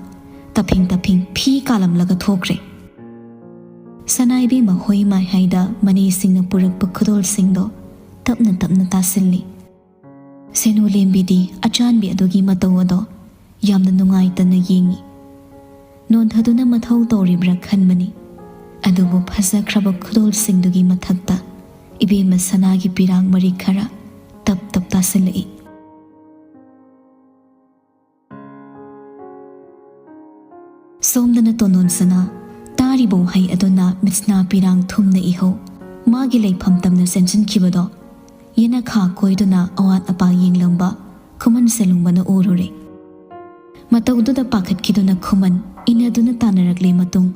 ꯇꯞꯐꯤꯡ ꯇꯞꯐꯤꯡ ꯐꯤ ꯀꯥꯂꯝꯂꯒ ꯊꯣꯛꯈ꯭ꯔꯦ꯫ ꯁꯅꯥ ꯏꯕꯦꯝꯃ ꯍꯣꯏ ꯃꯥꯏ ꯍꯥꯏꯗ ꯃꯅꯦꯁꯤꯡꯅ ꯄꯨꯔꯛꯄ ꯈꯨꯗꯣꯜꯁꯤꯡꯗꯣ ꯇꯞꯅ ꯇꯞꯅ ꯇꯥꯁꯤꯜꯂꯤ꯫ ꯁꯦꯅꯨ ꯂꯦꯝꯕꯤꯗꯤ ꯑꯆꯥꯟꯕꯤ ꯑꯗꯨꯒꯤ ꯃꯇꯧ ꯑꯗꯣ ꯌꯥꯝꯅ ꯅꯨꯡꯉꯥꯏꯇꯅ ꯌꯦꯡꯏ꯫ ꯅꯣꯟꯊꯗꯨꯅ ꯃꯊꯧ ꯇꯧꯔꯤꯕ꯭ꯔꯥ ꯈꯟꯕꯅꯤ꯫ ꯑꯗꯨꯕꯨ ꯐꯖꯈ꯭ꯔꯕ ꯈꯨꯗꯣꯜꯁꯤꯡꯗꯨꯒꯤ ꯃꯊꯛꯇ ꯏꯕꯦꯝꯃ ꯁꯅꯥꯒꯤ ꯄꯤꯔꯥꯡ ꯃꯔꯤ ꯈꯔ ꯇꯞ ꯇꯞ ꯇꯥꯁꯤꯜꯂꯛꯏ꯫ ꯁꯣꯝꯗꯅ ꯇꯣꯟꯗꯣꯟ ꯁꯅꯥ ꯇꯥꯔꯤꯕ ꯋꯥꯍꯩ ꯑꯗꯨꯅ ꯃꯤꯠꯁꯅꯥ ꯄꯤꯔꯥꯡ ꯊꯨꯝꯅ ꯏꯍꯧ꯫ ꯃꯥꯒꯤ ꯂꯩꯐꯝ ꯇꯝꯅ ꯆꯦꯟꯁꯤꯟꯈꯤꯕꯗꯣ ꯌꯦꯅꯈꯥ ꯀꯣꯏꯗꯨꯅ ꯑꯋꯥꯠ ꯑꯄꯥ ꯌꯦꯡꯂꯝꯕ ꯈꯨꯃꯟ ꯁꯦꯂꯨꯡꯕꯅ ꯎꯔꯨꯔꯦ꯫ ꯃꯇꯧꯗꯨꯗ ꯄꯥꯈꯠꯈꯤꯗꯨꯅ ꯈꯨꯃꯟ ꯏꯟꯅꯗꯨꯅ ꯇꯥꯟꯅꯔꯛꯂꯦ꯫ ꯃꯇꯨꯡ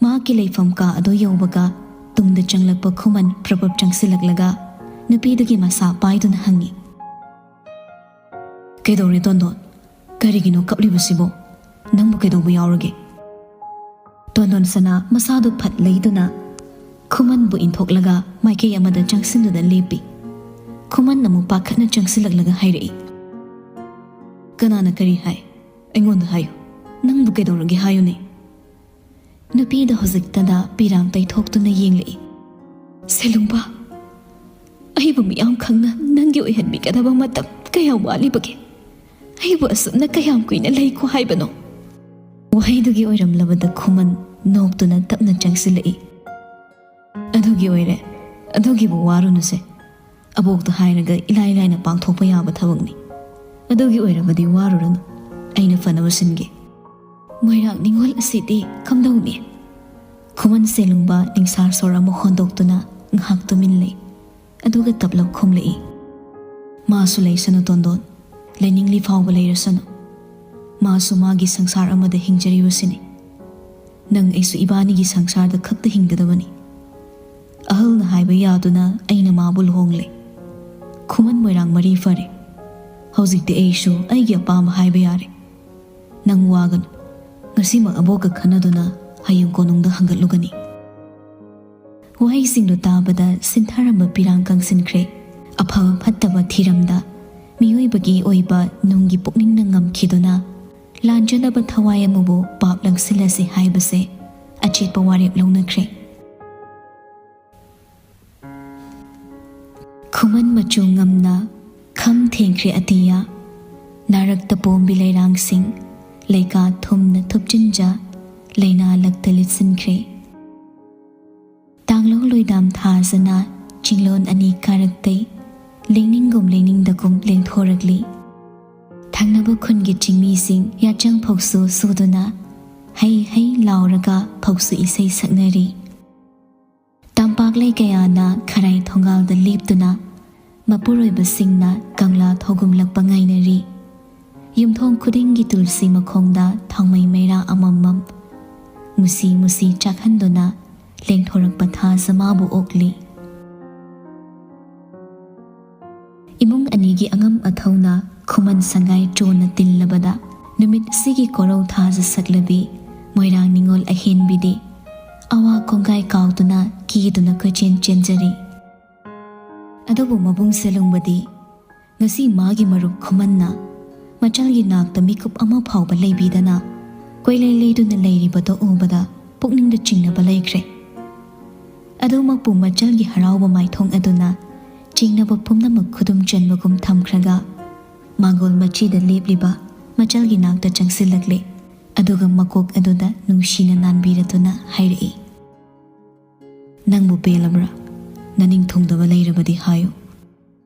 ꯃꯍꯥꯛꯀꯤ ꯂꯩꯐꯝ ꯀꯥ ꯑꯗꯨ ꯌꯧꯕꯒ ꯇꯨꯡꯗ ꯆꯪꯂꯛꯄ ꯈꯨꯃꯟ ꯄ꯭ꯔꯞ ꯄ꯭ꯔꯞ ꯆꯪꯁꯤꯜꯂꯛꯂꯒ ꯅꯨꯄꯤꯗꯨꯒꯤ ꯃꯁꯥ ꯄꯥꯏꯗꯨꯅ ꯍꯪꯉꯤ, "ꯀꯩꯗꯧꯔꯦ ꯇꯣꯟꯗꯣꯟ? ꯀꯔꯤꯒꯤꯅꯣ ꯀꯞꯂꯤꯕꯁꯤꯕꯣ? ꯅꯪꯕꯨ ꯀꯩꯗꯧꯕ ꯌꯥꯎꯔꯒꯦ?" ꯇꯣꯟꯗꯣꯟ ꯁꯅꯥ ꯃꯁꯥꯗꯨ ꯐꯠ ꯂꯩꯗꯨꯅ ꯈꯨꯃꯟꯕꯨ ꯏꯟꯊꯣꯛꯂꯒ ꯃꯥꯏꯀꯩ ꯑꯃꯗ ꯆꯪꯁꯤꯟꯗꯨꯅ ꯂꯦꯞꯄꯤ꯫ ꯈꯨꯃꯟ ꯑꯃꯨꯛ ꯄꯥꯈꯠꯅ ꯆꯪꯁꯤꯜꯂꯛꯂꯒ ꯍꯥꯏꯔꯛꯏ, "ꯀꯅꯥꯅ ꯀꯔꯤ ꯍꯥꯏ? ꯑꯩꯉꯣꯟꯗ ꯍꯥꯏꯌꯨ꯫ ꯅꯪꯕꯨ ꯀꯩꯗꯧꯔꯒꯦ ꯍꯥꯏꯌꯨꯅꯦ?" ꯅꯨꯄꯤꯗ ꯍꯧꯖꯤꯛꯇꯗ ꯄꯤꯔꯥꯡ ꯇꯩꯊꯣꯛꯇꯨꯅ ꯌꯦꯡꯂꯛꯏ꯫ "ꯁꯦꯂꯨꯡꯕ, ꯑꯩꯕꯨ ꯃꯤꯌꯥꯝ ꯈꯪꯅ ꯅꯪꯒꯤ ꯑꯣꯏꯍꯟꯕꯤꯒꯗꯕ ꯃꯇꯝ ꯀꯌꯥꯝ ꯋꯥꯠꯂꯤꯕꯒꯦ? ꯑꯩꯕꯨ ꯑꯁꯨꯝꯅ ꯀꯌꯥꯝ ꯀꯨꯏꯅ ꯂꯩꯈꯣ ꯍꯥꯏꯕꯅꯣ?" ꯋꯥꯍꯩꯗꯨꯒꯤ ꯑꯣꯏꯔꯝꯂꯕꯗ ꯈꯨꯃꯟ ꯅꯣꯛꯇꯨꯅ ꯇꯞꯅ ꯆꯪꯁꯤꯜꯂꯛꯏ꯫ "ꯑꯗꯨꯒꯤ ꯑꯣꯏꯔꯦ, ꯑꯗꯨꯒꯤꯕꯨ ꯋꯥꯔꯨꯅꯨꯁꯦ꯫ ꯑꯕꯣꯛꯇ ꯍꯥꯏꯔꯒ ꯏꯂꯥꯏ ꯂꯥꯏꯅ ꯄꯥꯡꯊꯣꯛꯄ ꯌꯥꯕ ꯊꯕꯛꯅꯤ꯫ ꯑꯗꯨꯒꯤ ꯑꯣꯏꯔꯕꯗꯤ ꯋꯥꯔꯨꯔꯅꯨ, ꯑꯩꯅ ꯐꯅꯕ ꯁꯤꯟꯒꯦ꯫ ꯃꯣꯏꯔꯥꯡ ꯅꯤꯉꯣꯜ ꯑꯁꯤꯗꯤ ꯀꯝꯗꯧꯅꯤ?" ꯈꯨꯃꯟ ꯁꯦꯂꯨꯡꯕ ꯅꯤꯡꯁꯥꯔ ꯁꯣꯔ ꯑꯃ ꯍꯣꯟꯗꯣꯛꯇꯨꯅ ꯉꯥꯏꯍꯥꯛ ꯇꯨꯃꯤꯟ ꯂꯩ꯫ ꯑꯗꯨꯒ ꯇꯞꯂꯞ ꯈꯨꯝꯂꯛꯏ, "ꯃꯥꯁꯨ ꯂꯩꯁꯅꯨ ꯇꯣꯟꯗꯣꯟ, ꯂꯩꯅꯤꯡꯂꯤ ꯐꯥꯎꯕ ꯂꯩꯔꯁꯅꯨ꯫ ꯃꯥꯁꯨ ꯃꯥꯒꯤ ꯁꯪꯁꯥꯔ ꯑꯃꯗ ꯍꯤꯡꯖꯔꯤꯕꯁꯤꯅꯤ꯫ ꯅꯪ ꯑꯩꯁꯨ ꯏꯕꯥꯅꯤꯒꯤ ꯁꯪꯁꯥꯔꯗ ꯈꯛꯇ ꯍꯤꯡꯒꯗꯕꯅꯤ꯫ ꯑꯍꯜꯅ ꯍꯥꯏꯕ ꯌꯥꯗꯨꯅ ꯑꯩꯅ ꯃꯥꯕꯨ ꯂꯨꯍꯣꯡꯂꯦ꯫ ꯈꯨꯃꯟ ꯃꯣꯏꯔꯥꯡ ꯃꯔꯤ ꯐꯔꯦ꯫ ꯍꯧꯖꯤꯛꯇꯤ ꯑꯩꯁꯨ ꯑꯩꯒꯤ ꯑꯄꯥꯝꯕ ꯍꯥꯏꯕ ꯌꯥꯔꯦ꯫ ꯅꯪ ꯋꯥꯒꯅꯨ꯫ ꯉꯁꯤꯃꯛ ꯑꯕꯣꯛꯀ ꯈꯟꯅꯗꯨꯅ ꯍꯌꯦꯡ ꯀꯣꯅꯨꯡꯗ ꯍꯪꯒꯠꯂꯨꯒꯅꯤ꯫" ꯋꯥꯍꯩꯁꯤꯡꯗꯨ ꯇꯥꯕꯗ ꯁꯤꯟꯊꯔꯝꯕ ꯄꯤꯔꯥꯡ ꯀꯪꯁꯤꯟꯈ꯭ꯔꯦ꯫ ꯑꯐꯕ ꯐꯠꯇꯕ ꯊꯤꯔꯝꯗ ꯃꯤꯑꯣꯏꯕꯒꯤ ꯑꯣꯏꯕ ꯅꯨꯡꯒꯤ ꯄꯨꯛꯅꯤꯡꯅ ꯉꯝꯈꯤꯗꯨꯅ ꯂꯥꯟꯖꯅꯕ ꯊꯋꯥꯏ ꯑꯃꯕꯨ ꯄꯥꯞ ꯂꯪꯁꯤꯜꯂꯁꯤ ꯍꯥꯏꯕꯁꯦ ꯑꯆꯦꯠꯄ ꯋꯥꯔꯦꯞ ꯂꯧꯅꯈ꯭ꯔꯦ꯫ ꯈꯨꯃꯟ ꯃꯆꯨ ꯉꯝꯅ ꯈꯝ ꯊꯦꯡꯈ꯭ꯔꯦ ꯑꯇꯤꯌꯥ, ꯅꯥꯔꯛꯇ ꯄꯣꯝꯕꯤ ꯂꯩꯔꯥꯡꯁꯤꯡ, ꯂꯩꯀꯥ ꯊꯨꯝꯅ ꯊꯨꯞꯆꯤꯟꯖ, ꯂꯩꯅꯥ ꯂꯛꯇ ꯂꯤꯠꯁꯤꯟꯈ꯭ꯔꯦ꯫ ꯇꯥꯡꯂꯧ ꯂꯣꯏꯗꯥꯝ ꯊꯥꯖꯅ ꯆꯤꯡꯂꯣꯟ ꯑꯅꯤ ꯀꯥꯔꯛꯇꯩ, ꯂꯦꯡꯅꯤꯡꯒꯨꯝ ꯂꯦꯡꯅꯤꯡꯗꯒꯨꯝ ꯂꯦꯡꯊꯣꯔꯛꯂꯤ꯫ ꯊꯪꯅꯕ ꯈꯨꯟꯒꯤ ꯆꯤꯡꯃꯤꯁꯤꯡ ꯌꯥꯆꯪ ꯐꯧꯁꯨ ꯁꯨꯗꯨꯅ ꯍꯩ ꯍꯩ ꯂꯥꯎꯔꯒ ꯐꯧꯁꯨ ꯏꯁꯩ ꯁꯛꯅꯔꯤ꯫ ꯇꯝꯄꯥꯛꯂꯩ ꯀꯌꯥꯅ ꯈꯔꯥꯏ ꯊꯣꯡꯒꯥꯜꯗ ꯂꯦꯞꯇꯨꯅ ꯃꯄꯨꯔꯣꯏꯕꯁꯤꯡꯅ ꯀꯪꯂꯥ ꯊꯧꯒꯨꯝꯂꯛꯄ ꯉꯥꯏꯅꯔꯤ꯫ ꯌꯨꯝꯊꯣꯡ ꯈꯨꯗꯤꯡꯒꯤ ꯇꯨꯜꯁꯤ ꯃꯈꯣꯡꯗ ꯊꯥꯎꯃꯩ ꯃꯩꯔꯥ ꯑꯃꯃꯝ ꯃꯨꯁꯤ ꯃꯨꯁꯤ ꯆꯥꯛꯍꯟꯗꯨꯅ ꯂꯦꯡꯊꯣꯔꯛꯄ ꯊꯥꯖ ꯃꯥꯕꯨ ꯑꯣꯛꯂꯤ꯫ ꯏꯃꯨꯡ ꯑꯅꯤꯒꯤ ꯑꯉꯝ ꯑꯊꯧꯅ ꯈꯨꯃꯟ ꯁꯪꯒꯥꯏ ꯆꯣꯟꯅ ꯇꯤꯜꯂꯕꯗ, ꯅꯨꯃꯤꯠ ꯑꯁꯤꯒꯤ ꯀꯣꯔꯧ ꯊꯥꯖ ꯁꯛꯂꯕꯤ ꯃꯣꯏꯔꯥꯡ ꯅꯤꯉꯣꯜ ꯑꯍꯦꯟꯕꯤꯗꯤ ꯑꯋꯥ ꯀꯣꯡꯒꯥꯏ ꯀꯥꯎꯗꯨꯅ ꯀꯤꯗꯨꯅ ꯀꯣꯏꯆꯦꯟ ꯆꯦꯟꯖꯔꯤ꯫ ꯑꯗꯨꯕꯨ ꯃꯕꯨꯡ ꯁꯦꯂꯨꯡꯕꯗꯤ ꯉꯁꯤ ꯃꯥꯒꯤ ꯃꯔꯨꯞ ꯈꯨꯃꯟꯅ ꯃꯆꯜꯒꯤ ꯅꯥꯛꯇ ꯃꯤꯀꯨꯞ ꯑꯃ ꯐꯥꯎꯕ ꯂꯩꯕꯤꯗꯅ ꯀꯣꯏꯂꯩ ꯂꯩꯗꯨꯅ ꯂꯩꯔꯤꯕꯗꯣ ꯎꯕꯗ ꯄꯨꯛꯅꯤꯡꯗ ꯆꯤꯡꯅꯕ ꯂꯩꯈ꯭ꯔꯦ꯫ ꯑꯗꯨꯃꯛꯄꯨ ꯃꯆꯜꯒꯤ ꯍꯔꯥꯎꯕ ꯃꯥꯏꯊꯣꯡ ꯑꯗꯨꯅ ꯆꯤꯡꯅꯕ ꯄꯨꯝꯅꯃꯛ ꯈꯨꯗꯨꯝ ꯆꯟꯕꯒꯨꯝ ꯊꯝꯈ꯭ꯔꯒ, ꯃꯥꯡꯒꯣꯜ ꯃꯆꯤꯗ ꯂꯦꯞꯂꯤꯕ ꯃꯆꯜꯒꯤ ꯅꯥꯛꯇ ꯆꯪꯁꯤꯜꯂꯛꯂꯦ꯫ ꯑꯗꯨꯒ ꯃꯀꯣꯛ ꯑꯗꯨꯗ ꯅꯨꯡꯁꯤꯅ ꯅꯥꯟꯕꯤꯔꯗꯨꯅ ꯍꯥꯏꯔꯛꯏ, "ꯅꯪꯕꯨ ꯄꯦꯜꯂꯕ꯭ꯔꯥ? ꯅꯅꯤꯡ ꯊꯨꯡꯗꯕ ꯂꯩꯔꯕꯗꯤ ꯍꯥꯏꯌꯨ꯫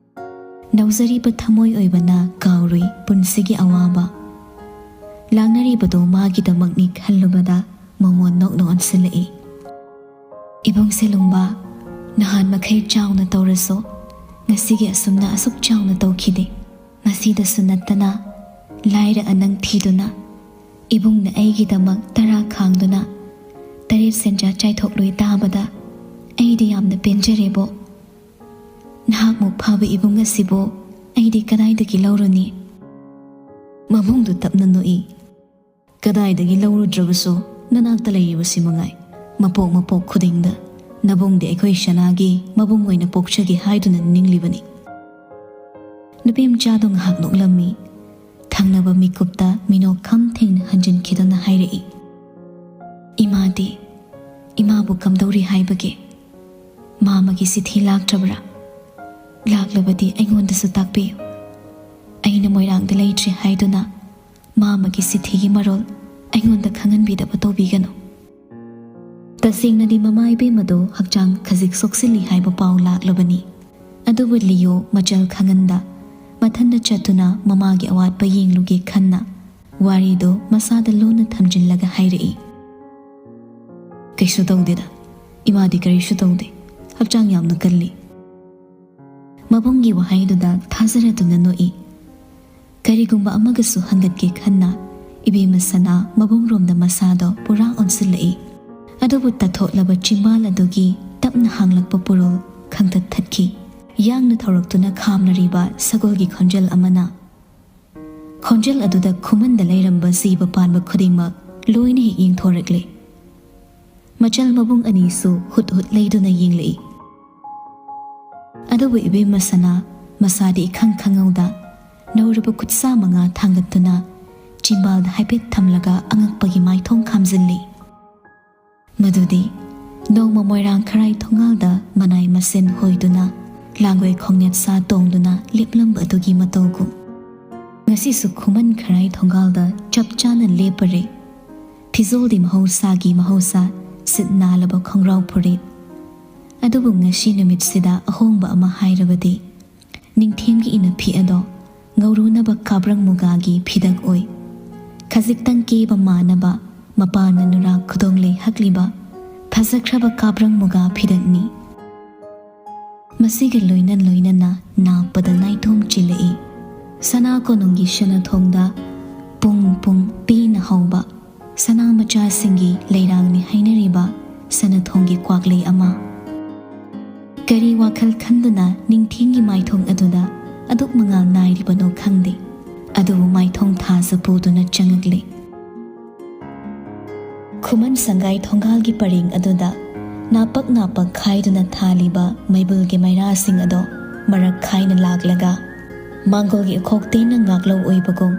ꯅꯧꯖꯔꯤꯕ ꯊꯃꯣꯏ ꯑꯣꯏꯕꯅ ꯀꯥꯎꯔꯨꯏ ꯄꯨꯟꯁꯤꯒꯤ ꯑꯋꯥꯕ꯫ ꯂꯥꯡꯅꯔꯤꯕꯗꯣ ꯃꯥꯒꯤꯗꯃꯛꯅꯤ ꯈꯜꯂꯨꯕꯗ ꯃꯃꯣꯟ ꯅꯣꯛꯅ ꯑꯣꯟꯁꯤꯜꯂꯛꯏ꯫ ꯏꯕꯨꯡꯁꯦ ꯂꯨꯡꯕ, ꯅꯍꯥꯟ ꯃꯈꯩ ꯆꯥꯎꯅ ꯇꯧꯔꯁꯨ ꯉꯁꯤꯒꯤ ꯑꯁꯨꯝꯅ ꯑꯁꯨꯛ ꯆꯥꯎꯅ ꯇꯧꯈꯤꯗꯦ꯫ ꯃꯁꯤꯗꯁꯨ ꯅꯠꯇꯅ ꯂꯥꯏꯔ ꯑꯅꯪ ꯊꯤꯗꯨꯅ ꯏꯕꯨꯡꯅ ꯑꯩꯒꯤꯗꯃꯛ ꯇꯔꯥ ꯈꯥꯡꯗꯨꯅ ꯇꯔꯦꯠ ꯁꯦꯟꯖꯥ ꯆꯥꯏꯊꯣꯛꯂꯣꯏ ꯇꯥꯕꯗ ꯑꯩꯗꯤ ꯌꯥꯝꯅ ꯄꯦꯟꯖꯔꯦꯕꯣ꯫ ꯅꯍꯥꯛꯃꯨꯛ ꯐꯕ ꯏꯕꯨꯡ ꯑꯁꯤꯕꯨ ꯑꯩꯗꯤ ꯀꯗꯥꯏꯗꯒꯤ ꯂꯧꯔꯨꯅꯤ?" ꯃꯕꯨꯡꯗꯨ ꯇꯞꯅ ꯅꯣꯛꯏ꯫ "ꯀꯗꯥꯏꯗꯒꯤ ꯂꯧꯔꯨꯗ꯭ꯔꯕꯁꯨ ꯅꯅꯥꯛꯇ ꯂꯩꯔꯤꯕꯁꯤ ꯃꯉꯥꯏ꯫ ꯃꯄꯣꯛ ꯃꯄꯣꯛ ꯈꯨꯗꯤꯡꯗ ꯅꯕꯨꯡꯗꯤ ꯑꯩꯈꯣꯏ ꯁꯅꯥꯒꯤ ꯃꯕꯨꯡ ꯑꯣꯏꯅ ꯄꯣꯛꯆꯒꯦ ꯍꯥꯏꯗꯨꯅ ꯅꯤꯡꯂꯤꯕꯅꯤ꯫" ꯅꯨꯄꯤ ꯃꯆꯥꯗꯨ ꯉꯥꯏꯍꯥꯛ ꯅꯣꯛꯂꯝꯃꯤ꯫ ꯊꯪꯅꯕ ꯃꯤꯀꯨꯞꯇ ꯃꯤꯅꯣꯛ ꯈꯝ ꯊꯦꯡꯅ ꯍꯟꯖꯤꯟꯈꯤꯗꯨꯅ ꯍꯥꯏꯔꯛꯏ, "ꯏꯃꯥꯗꯤ, ꯏꯃꯥꯕꯨ ꯀꯝꯗꯧꯔꯤ ꯍꯥꯏꯕꯒꯦ? ꯃꯥꯃꯒꯤ ꯆꯤꯊꯤ ꯂꯥꯛꯇ꯭ꯔꯕ꯭ꯔꯥ? ꯂꯥꯛꯂꯕꯗꯤ ꯑꯩꯉꯣꯟꯗꯁꯨ ꯇꯥꯛꯄꯤꯌꯨ꯫ ꯑꯩꯅ ꯃꯣꯏꯔꯥꯡꯗ ꯂꯩꯇ꯭ꯔꯤ ꯍꯥꯏꯗꯨꯅ ꯃꯥꯃꯒꯤ ꯆꯤꯊꯤꯒꯤ ꯃꯔꯣꯜ ꯑꯩꯉꯣꯟꯗ ꯈꯪꯍꯟꯕꯤꯗꯕ ꯇꯧꯕꯤꯒꯅꯨ꯫ ꯇꯁꯦꯡꯅꯗꯤ ꯃꯃꯥ ꯏꯕꯦꯝꯃꯗꯣ ꯍꯛꯆꯥꯡ ꯈꯖꯤꯛ ꯁꯣꯛꯆꯤꯜꯂꯤ ꯍꯥꯏꯕ ꯄꯥꯎ ꯂꯥꯛꯂꯕꯅꯤ꯫ ꯑꯗꯨꯕꯨ ꯂꯤꯌꯣ ꯃꯆꯜ ꯈꯪꯍꯟꯗ ꯃꯊꯟꯗ ꯆꯠꯇꯨꯅ ꯃꯃꯥꯒꯤ ꯑꯋꯥꯠꯄ ꯌꯦꯡꯂꯨꯒꯦ ꯈꯟꯅ ꯋꯥꯔꯤꯗꯨ ꯃꯁꯥꯗ ꯂꯣꯟꯅ ꯊꯝꯖꯤꯜꯂꯒ ꯍꯥꯏꯔꯛꯏ, "ꯀꯩꯁꯨ ꯇꯧꯗꯦꯗ, ꯏꯃꯥꯗꯤ ꯀꯔꯤꯁꯨ ꯇꯧꯗꯦ, ꯍꯛꯆꯥꯡ ꯌꯥꯝꯅ ꯀꯜꯂꯤ꯫" ꯃꯕꯨꯡꯒꯤ ꯋꯥꯍꯩꯗꯨꯗ ꯊꯥꯖꯔꯗꯨꯅ ꯅꯣꯛꯏ꯫ ꯀꯔꯤꯒꯨꯝꯕ ꯑꯃꯒꯁꯨ ꯍꯪꯒꯠꯀꯦ ꯈꯟꯅ ꯏꯕꯦꯝꯃ ꯁꯅꯥ ꯃꯕꯨꯡꯔꯣꯝꯗ ꯃꯁꯥꯗꯣ ꯄꯨꯔꯥ ꯑꯣꯟꯁꯤꯜꯂꯛꯏ꯫ ꯑꯗꯨꯕꯨ ꯇꯠꯊꯣꯛꯂꯕ ꯆꯤꯝꯕꯥꯜ ꯑꯗꯨꯒꯤ ꯇꯞꯅ ꯍꯥꯡꯂꯛꯄ ꯄꯨꯔꯣꯜ ꯈꯪꯊꯠ ꯊꯠꯈꯤ꯫ ꯌꯥꯡꯅ ꯊꯧꯔꯛꯇꯨꯅ ꯈꯥꯝꯂꯔꯤꯕ ꯁꯒꯣꯜꯒꯤ ꯈꯣꯟꯖꯦꯜ ꯑꯃꯅ ꯈꯣꯟꯖꯦꯜ ꯑꯗꯨꯗ ꯈꯨꯃꯟꯗ ꯂꯩꯔꯝꯕ ꯖꯤꯕ ꯄꯥꯟꯕ ꯈꯨꯗꯤꯡꯃꯛ ꯂꯣꯏꯅ ꯍꯦꯛ ꯌꯦꯡꯊꯣꯔꯛꯂꯦ꯫ ꯃꯆꯜ ꯃꯕꯨꯡ ꯑꯅꯤꯁꯨ ꯍꯨꯠ ꯍꯨꯠ ꯂꯩꯗꯨꯅ ꯌꯦꯡꯂꯛꯏ꯫ ꯑꯗꯨꯕꯨ ꯏꯕꯦꯝꯃ ꯁꯅꯥ ꯃꯁꯥꯗꯤ ꯏꯈꯪ ꯈꯪꯍꯧꯗ ꯅꯧꯔꯕ ꯈꯨꯠꯁꯥ ꯃꯉꯥ ꯊꯥꯡꯒꯠꯇꯨꯅ ꯆꯤꯝꯕꯥꯜꯗ ꯍꯥꯏꯐꯦꯠ ꯊꯝꯂꯒ ꯑꯉꯛꯄꯒꯤ ꯃꯥꯏꯊꯣꯡ ꯈꯥꯝꯖꯤꯜꯂꯤ꯫ ꯃꯗꯨꯗꯤ ꯅꯣꯡꯃ ꯃꯣꯏꯔꯥꯡ ꯈꯔꯥꯏ ꯊꯣꯡꯒꯥꯜꯗ ꯃꯅꯥꯏ ꯃꯁꯦꯟ ꯍꯣꯏꯗꯨꯅ ꯂꯥꯡꯒꯣꯏ ꯈꯣꯡꯅꯦꯠ ꯁꯥ ꯇꯣꯡꯗꯨꯅ ꯂꯦꯞꯂꯝꯕ ꯑꯗꯨꯒꯤ ꯃꯇꯧꯒꯨꯝ꯫ ꯉꯁꯤꯁꯨ ꯈꯨꯃꯟ ꯈꯔꯥꯏ ꯊꯣꯡꯒꯥꯜꯗ ꯆꯞ ꯆꯥꯅ ꯂꯦꯞꯄꯔꯦ꯫ ꯐꯤꯖꯣꯜꯗꯤ ꯃꯍꯧꯁꯥꯒꯤ ꯃꯍꯧꯁꯥ ꯁꯤꯠ ꯅꯥꯜꯂꯕ ꯈꯣꯡꯒ꯭ꯔꯥꯎ ꯐꯨꯔꯤꯠ꯫ ꯑꯗꯨꯕꯨ ꯉꯁꯤ ꯅꯨꯃꯤꯠꯁꯤꯗ ꯑꯍꯣꯡꯕ ꯑꯃ ꯍꯥꯏꯔꯕꯗꯤ ꯅꯤꯡꯊꯦꯝꯒꯤ ꯏꯅꯐꯤ ꯑꯗꯣ ꯉꯧꯔꯨꯅꯕ ꯀꯥꯕ꯭ꯔꯪ ꯃꯨꯒꯥꯒꯤ ꯐꯤꯗꯛ ꯑꯣꯏ꯫ ꯈꯖꯤꯛꯇꯪ ꯀꯦꯕ ꯃꯥꯟꯅꯕ ꯃꯄꯥꯟꯅ ꯅꯨꯔꯥ ꯈꯨꯗꯣꯡꯂꯩ ꯍꯛꯂꯤꯕ ꯐꯖꯈ꯭ꯔꯕ ꯀꯥꯕ꯭ꯔꯪ ꯃꯨꯒꯥ ꯐꯤꯗꯛꯅꯤ꯫ ꯃꯁꯤꯒ ꯂꯣꯏꯅ ꯂꯣꯏꯅꯅ ꯅꯥꯞꯄꯗ ꯅꯥꯏꯇꯣꯝ ꯆꯤꯜꯂꯛꯏ꯫ ꯁꯅꯥ ꯀꯣꯅꯨꯡꯒꯤ ꯁꯅꯥꯊꯣꯡꯗ ꯄꯨꯡ ꯄꯨꯡ ꯄꯦꯅ ꯍꯧꯕ ꯁꯅꯥ ꯃꯆꯥꯁꯤꯡꯒꯤ ꯂꯩꯔꯥꯡꯅꯤ ꯍꯥꯏꯅꯔꯤꯕ ꯁꯅꯥꯊꯣꯡꯒꯤ ꯀ꯭ꯋꯥꯛꯂꯩ ꯑꯃ꯫ ꯀꯔꯤ ꯋꯥꯈꯜ ꯈꯟꯗꯨꯅ ꯅꯤꯡꯊꯦꯝꯒꯤ ꯃꯥꯏꯊꯣꯡ ꯑꯗꯨꯗ ꯑꯗꯨꯛ ꯃꯉꯥꯜ ꯅꯥꯏꯔꯤꯕꯅꯣ ꯈꯪꯗꯦ, ꯑꯗꯨꯕꯨ ꯃꯥꯏꯊꯣꯡ ꯊꯥꯖ ꯄꯨꯗꯨꯅ ꯆꯪꯉꯛꯂꯦ꯫ ꯈꯨꯃꯟ ꯁꯪꯒꯥꯏ ꯊꯣꯡꯒꯥꯜꯒꯤ ꯄꯔꯦꯡ ꯑꯗꯨꯗ ꯅꯥꯄꯛ ꯅꯥꯄꯛ ꯈꯥꯏꯗꯨꯅ ꯊꯥꯜꯂꯤꯕ ꯃꯩꯕꯨꯜꯒꯤ ꯃꯩꯔꯥꯁꯤꯡ ꯑꯗꯣ ꯃꯔꯛ ꯈꯥꯏꯅ ꯂꯥꯛꯂꯒ ꯃꯥꯡꯒꯣꯜꯒꯤ ꯎꯈꯣꯛ ꯇꯦꯟꯅ ꯉꯥꯛꯂꯧ ꯑꯣꯏꯕꯒꯨꯝ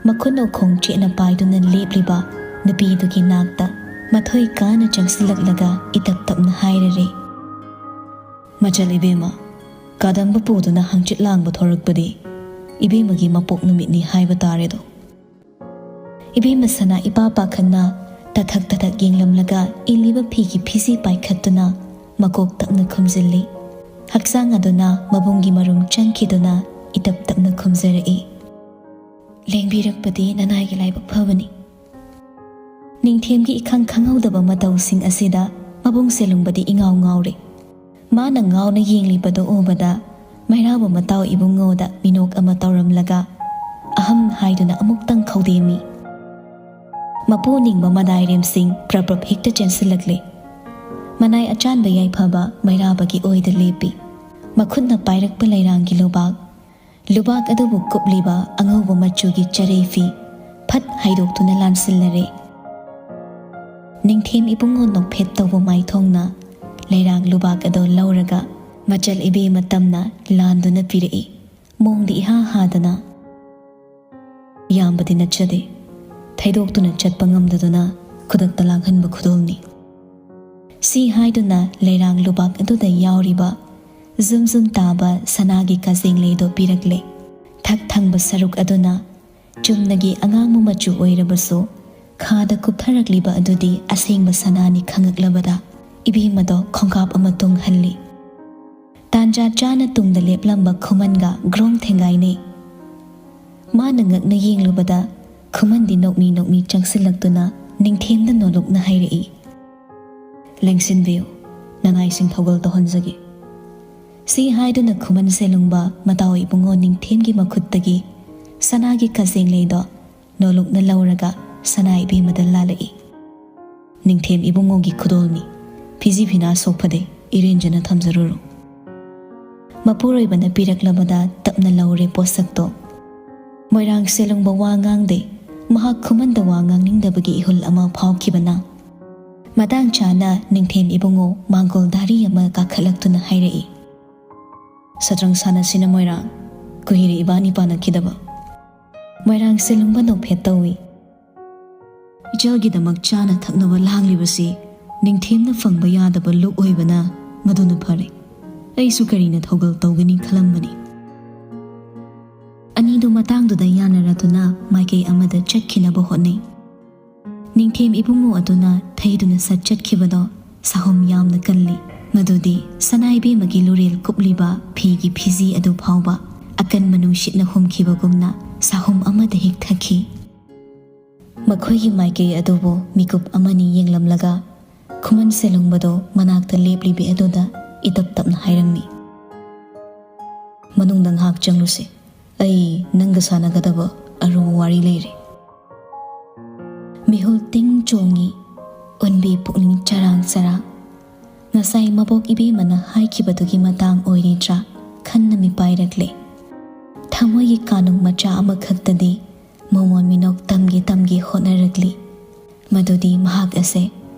ꯃꯈꯨꯠ ꯎꯈꯣꯡ ꯆꯦꯠꯅ ꯄꯥꯏꯗꯨꯅ ꯂꯦꯞꯂꯤꯕ ꯅꯨꯄꯤꯗꯨꯒꯤ ꯅꯥꯛꯇ ꯃꯊꯣꯏ ꯀꯥꯅ ꯆꯪꯁꯤꯜꯂꯛꯂꯒ ꯏꯇꯞ ꯇꯞꯅ ꯍꯥꯏꯔꯔꯦ, "ꯃꯆꯜ ꯏꯕꯦꯝꯃ, ꯀꯥꯗꯝꯕ ꯄꯨꯗꯨꯅ ꯍꯪꯆꯤꯠ ꯂꯥꯡꯕ ꯊꯣꯔꯛꯄꯗꯤ ꯏꯕꯦꯝꯃꯒꯤ ꯃꯄꯣꯛ ꯅꯨꯃꯤꯠꯅꯤ ꯍꯥꯏꯕ ꯇꯥꯔꯦꯗꯣ꯫ ꯏꯕꯦꯝꯃ ꯁꯅꯥ ꯏꯄꯥ ꯄꯥꯈꯠꯅ ꯇꯊꯛ ꯇꯊꯛ ꯌꯦꯡꯂꯝꯂꯒ ꯏꯜꯂꯤꯕ ꯐꯤꯒꯤ ꯐꯤꯖꯤ ꯄꯥꯏꯈꯠꯇꯨꯅ ꯃꯀꯣꯛ ꯇꯛꯅ ꯈꯨꯝꯖꯤꯜꯂꯤ꯫ ꯍꯛꯆꯥꯡ ꯑꯗꯨꯅ ꯃꯕꯨꯡꯒꯤ ꯃꯔꯨꯝ ꯆꯪꯈꯤꯗꯨꯅ ꯏꯇꯞ ꯇꯞꯅ ꯈꯨꯝꯖꯔꯛꯏ꯫ "ꯂꯦꯡꯕꯤꯔꯛꯄꯗꯤ ꯅꯅꯥꯏꯒꯤ ꯂꯥꯏꯕꯛ ꯐꯕꯅꯤ꯫ ꯅꯤꯡꯊꯦꯝꯒꯤ ꯏꯈꯪ ꯈꯪꯍꯧꯗꯕ ꯃꯇꯧꯁꯤꯡ ꯑꯁꯤꯗ ꯃꯕꯨꯡ ꯁꯦꯂꯨꯡꯕꯗꯤ ꯏꯉꯥꯎ ꯉꯥꯎꯔꯦ꯫ ꯃꯥꯅ ꯉꯥꯎꯅ ꯌꯦꯡꯂꯤꯕꯗꯨ ꯎꯕꯗ ꯃꯩꯔꯥꯕ ꯃꯇꯥꯎ ꯏꯕꯨꯡꯉꯣꯗ ꯃꯤꯅꯣꯛ ꯑꯃ ꯇꯧꯔꯝꯂꯒ ꯑꯍꯝ ꯍꯥꯏꯗꯨꯅ ꯑꯃꯨꯛꯇꯪ ꯈꯧꯗꯦꯝꯃꯤ꯫ ꯃꯄꯨ ꯅꯤꯡꯕ ꯃꯗꯥꯏꯔꯦꯝꯁꯤꯡ ꯄ꯭ꯔꯞ ꯄ꯭ꯔꯞ ꯍꯦꯛꯇ ꯆꯦꯟꯁꯤꯜꯂꯛꯂꯦ꯫ ꯃꯅꯥꯏ ꯑꯆꯥꯟꯕ ꯌꯥꯏꯐꯕ ꯃꯩꯔꯥꯕꯒꯤ ꯑꯣꯏꯗ ꯂꯦꯞꯄꯤ꯫ ꯃꯈꯨꯠꯅ ꯄꯥꯏꯔꯛꯄ ꯂꯩꯔꯥꯡꯒꯤ ꯂꯨꯕꯥꯛ, ꯂꯨꯕꯥꯛ ꯑꯗꯨꯕꯨ ꯀꯨꯞꯂꯤꯕ ꯑꯉꯧꯕ ꯃꯆꯨꯒꯤ ꯆꯔꯩ ꯐꯤ ꯐꯠ ꯍꯥꯏꯗꯣꯛꯇꯨꯅ ꯂꯥꯟꯁꯤꯜꯂꯔꯦ꯫ ꯅꯤꯡꯊꯦꯝ ꯏꯕꯨꯡꯉꯣ ꯅꯣꯛꯐꯦꯠ ꯇꯧꯕ ꯃꯥꯏꯊꯣꯡꯅ ꯂꯩꯔꯥꯡ ꯂꯨꯕꯥꯛ ꯑꯗꯨ ꯂꯧꯔꯒ ꯃꯆꯜ ꯏꯕꯦꯝꯃ ꯇꯝꯅ ꯂꯥꯟꯗꯨꯅ ꯄꯤꯔꯛꯏ꯫ ꯃꯣꯡꯗꯤ ꯏꯍꯥ ꯍꯥꯗꯅ, "ꯌꯥꯝꯕꯗꯤ ꯅꯠꯆꯗꯦ, ꯊꯩꯗꯣꯛꯇꯨꯅ ꯆꯠꯄ ꯉꯝꯗꯗꯨꯅ ꯈꯨꯗꯛꯇ ꯂꯥꯡꯍꯟꯕ ꯈꯨꯗꯣꯜꯅꯤ"꯫ ꯁꯤ ꯍꯥꯏꯗꯨꯅ ꯂꯩꯔꯥꯡ ꯂꯨꯕꯥꯛ ꯑꯗꯨꯗ ꯌꯥꯎꯔꯤꯕ ꯖꯨꯝ ꯖꯨꯝ ꯇꯥꯕ ꯁꯅꯥꯒꯤ ꯀꯖꯦꯡꯂꯩꯗꯣ ꯄꯤꯔꯛꯂꯦ꯫ ꯊꯛ ꯊꯪꯕ ꯁꯔꯨꯛ ꯑꯗꯨꯅ ꯆꯨꯝꯅꯒꯤ ꯑꯉꯥꯡꯕ ꯃꯆꯨ ꯑꯣꯏꯔꯕꯁꯨ ꯈꯥꯗ ꯀꯨꯞꯊꯔꯛꯂꯤꯕ ꯑꯗꯨꯗꯤ ꯑꯁꯦꯡꯕ ꯁꯅꯥꯅꯤ ꯈꯪꯉꯛꯂꯕꯗ ꯏꯕꯦꯝꯃꯗꯣ ꯈꯣꯡꯀꯥꯞ ꯑꯃ ꯇꯨꯡꯍꯜꯂꯤ꯫ ꯇꯥꯟꯖꯥ ꯆꯥꯅ ꯇꯨꯡꯗ ꯂꯦꯞꯂꯝꯕ ꯈꯨꯃꯟꯒ ꯒ꯭ꯔꯣꯡ ꯊꯦꯡꯒꯥꯏꯅꯩ꯫ ꯃꯥꯅ ꯉꯛꯅ ꯌꯦꯡꯂꯨꯕꯗ ꯈꯨꯃꯟꯗꯤ ꯅꯣꯛꯃꯤ ꯅꯣꯛꯃꯤ ꯆꯪꯁꯤꯜꯂꯛꯇꯨꯅ ꯅꯤꯡꯊꯦꯝꯗ ꯅꯣꯂꯨꯛꯅ ꯍꯥꯏꯔꯛꯏ, "ꯂꯦꯡꯁꯤꯟꯕꯤꯌꯨ, ꯅꯅꯥꯏꯁꯤꯡ ꯊꯧꯒꯜ ꯇꯧꯍꯟꯖꯒꯦ"꯫ ꯁꯤ ꯍꯥꯏꯗꯨꯅ ꯈꯨꯃꯟ ꯁꯦꯂꯨꯡꯕ ꯃꯇꯥꯎ ꯏꯕꯨꯡꯉꯣ ꯅꯤꯡꯊꯦꯝꯒꯤ ꯃꯈꯨꯠꯇꯒꯤ ꯁꯅꯥꯒꯤ ꯀꯖꯦꯡꯂꯩꯗꯣ ꯅꯣꯂꯨꯛꯅ ꯂꯧꯔꯒ ꯁꯅꯥ ꯏꯕꯦꯝꯃꯗ ꯂꯥꯜꯂꯛꯏ꯫ "ꯅꯤꯡꯊꯦꯝ ꯏꯕꯨꯡꯉꯣꯒꯤ ꯈꯨꯗꯣꯜꯅꯤ, ꯐꯤꯖꯤ ꯐꯤꯅꯥ ꯁꯣꯛꯐꯗꯦ, ꯏꯔꯦꯟꯖꯅ ꯊꯝꯖꯔꯨꯔꯣ"꯫ ꯃꯄꯨꯔꯣꯏꯕꯅ ꯄꯤꯔꯛꯂꯕꯗ ꯇꯞꯅ ꯂꯧꯔꯦ ꯄꯣꯠꯁꯛꯇꯣ꯫ ꯃꯣꯏꯔꯥꯡ ꯁꯦꯂꯨꯡꯕ ꯋꯥ ꯉꯥꯡꯗꯦ, ꯃꯍꯥꯛ ꯈꯨꯃꯟꯗ ꯋꯥ ꯉꯥꯡꯅꯤꯡꯗꯕꯒꯤ ꯏꯍꯨꯜ ꯑꯃ ꯐꯥꯎꯈꯤꯕꯅ꯫ ꯃꯇꯥꯡ ꯆꯥꯅ ꯅꯤꯡꯊꯦꯝ ꯏꯕꯨꯡꯉꯣ ꯃꯥꯡꯒꯣꯜ ꯙꯥꯔꯤ ꯑꯃ ꯀꯥꯈꯠꯂꯛꯇꯨꯅ ꯍꯥꯏꯔꯛꯏ, "ꯁꯇ꯭ꯔꯪ ꯁꯥꯟꯅꯁꯤꯅ ꯃꯣꯏꯔꯥꯡ, ꯀꯨꯏꯔꯦ ꯏꯕꯥꯅꯤ ꯄꯥꯅꯈꯤꯗꯕ"꯫ ꯃꯣꯏꯔꯥꯡ ꯁꯦꯂꯨꯡꯕ ꯅꯣꯛꯐꯦꯠ ꯇꯧꯏ꯫ "ꯏꯆꯜꯒꯤꯗꯃꯛ ꯆꯥꯅ ꯊꯛꯅꯕ ꯂꯥꯡꯂꯤꯕꯁꯤ ꯅꯤꯡꯊꯦꯝꯅ ꯐꯪꯕ ꯌꯥꯗꯕ ꯂꯨꯛ ꯑꯣꯏꯕꯅ ꯃꯗꯨꯅ ꯐꯔꯦ꯫ ꯑꯩꯁꯨ ꯀꯔꯤꯅ ꯊꯧꯒꯜ ꯇꯧꯒꯅꯤ ꯈꯜꯂꯝꯕꯅꯤ"꯫ ꯑꯗꯨ ꯃꯇꯥꯡꯗꯨꯗ ꯌꯥꯅꯔꯗꯨꯅ ꯃꯥꯏꯀꯩ ꯑꯃꯗ ꯆꯠꯈꯤꯅꯕ ꯍꯣꯠꯅꯩ꯫ ꯅꯤꯡꯊꯦꯝ ꯏꯕꯨꯡꯉꯣ ꯑꯗꯨꯅ ꯊꯩꯗꯨꯅ ꯁꯠ ꯆꯠꯈꯤꯕꯗꯣ ꯁꯥꯍꯨꯝ ꯌꯥꯝꯅ ꯀꯜꯂꯤ꯫ ꯃꯗꯨꯗꯤ ꯁꯅꯥꯏꯕꯦꯝꯃꯒꯤ ꯂꯨꯔꯦꯜ ꯀꯨꯞꯂꯤꯕ ꯐꯤꯒꯤ ꯐꯤꯖꯤ ꯑꯗꯨ ꯐꯥꯎꯕ ꯑꯀꯟꯕ ꯅꯨꯡꯁꯤꯠꯅ ꯍꯨꯝꯈꯤꯕꯒꯨꯝꯅ ꯁꯥꯍꯨꯝ ꯑꯃꯗ ꯍꯤꯛꯊꯈꯤ꯫ ꯃꯈꯣꯏꯒꯤ ꯃꯥꯏꯀꯩ ꯑꯗꯨꯕꯨ ꯃꯤꯀꯨꯞ ꯑꯃꯅꯤ ꯌꯦꯡꯂꯝꯂꯒ ꯈꯨꯃꯟ ꯁꯦꯂꯨꯡꯕꯗꯣ ꯃꯅꯥꯛꯇ ꯂꯦꯞꯂꯤꯕꯤ ꯑꯗꯨꯗ ꯏꯇꯞ ꯇꯞꯅ ꯍꯥꯏꯔꯝꯃꯤ, "ꯃꯅꯨꯡꯗ ꯉꯥꯏꯍꯥꯛ ꯆꯪꯂꯨꯁꯦ꯫ ꯑꯩ ꯅꯪꯒ ꯁꯥꯟꯅꯒꯗꯕ ꯑꯔꯨꯕ ꯋꯥꯔꯤ ꯂꯩꯔꯦ꯫" ꯃꯤꯍꯨꯜ ꯇꯤꯡ ꯆꯣꯡꯉꯤ, ꯑꯣꯟꯕꯤ ꯄꯨꯛꯅꯤꯡ ꯆꯔꯥꯡ ꯆꯔꯥꯡ꯫ ꯉꯁꯥꯏ ꯃꯕꯣꯛ ꯏꯕꯦꯝꯃꯅ ꯍꯥꯏꯈꯤꯕꯗꯨꯒꯤ ꯃꯇꯥꯡ ꯑꯣꯏꯔꯤꯗ꯭ꯔꯥ ꯈꯟꯅ ꯃꯤꯄꯥꯏꯔꯛꯂꯦ꯫ ꯊꯃꯣꯏꯒꯤ ꯀꯥꯅꯨꯡ ꯃꯆꯥ ꯑꯃꯈꯛꯇꯗꯤ ꯃꯃꯣꯟ ꯃꯤꯅꯣꯛ ꯇꯝꯒꯦ ꯇꯝꯒꯦ ꯍꯣꯠꯅꯔꯛꯂꯤ꯫ ꯃꯗꯨꯗꯤ ꯃꯍꯥꯛ ꯑꯁꯦ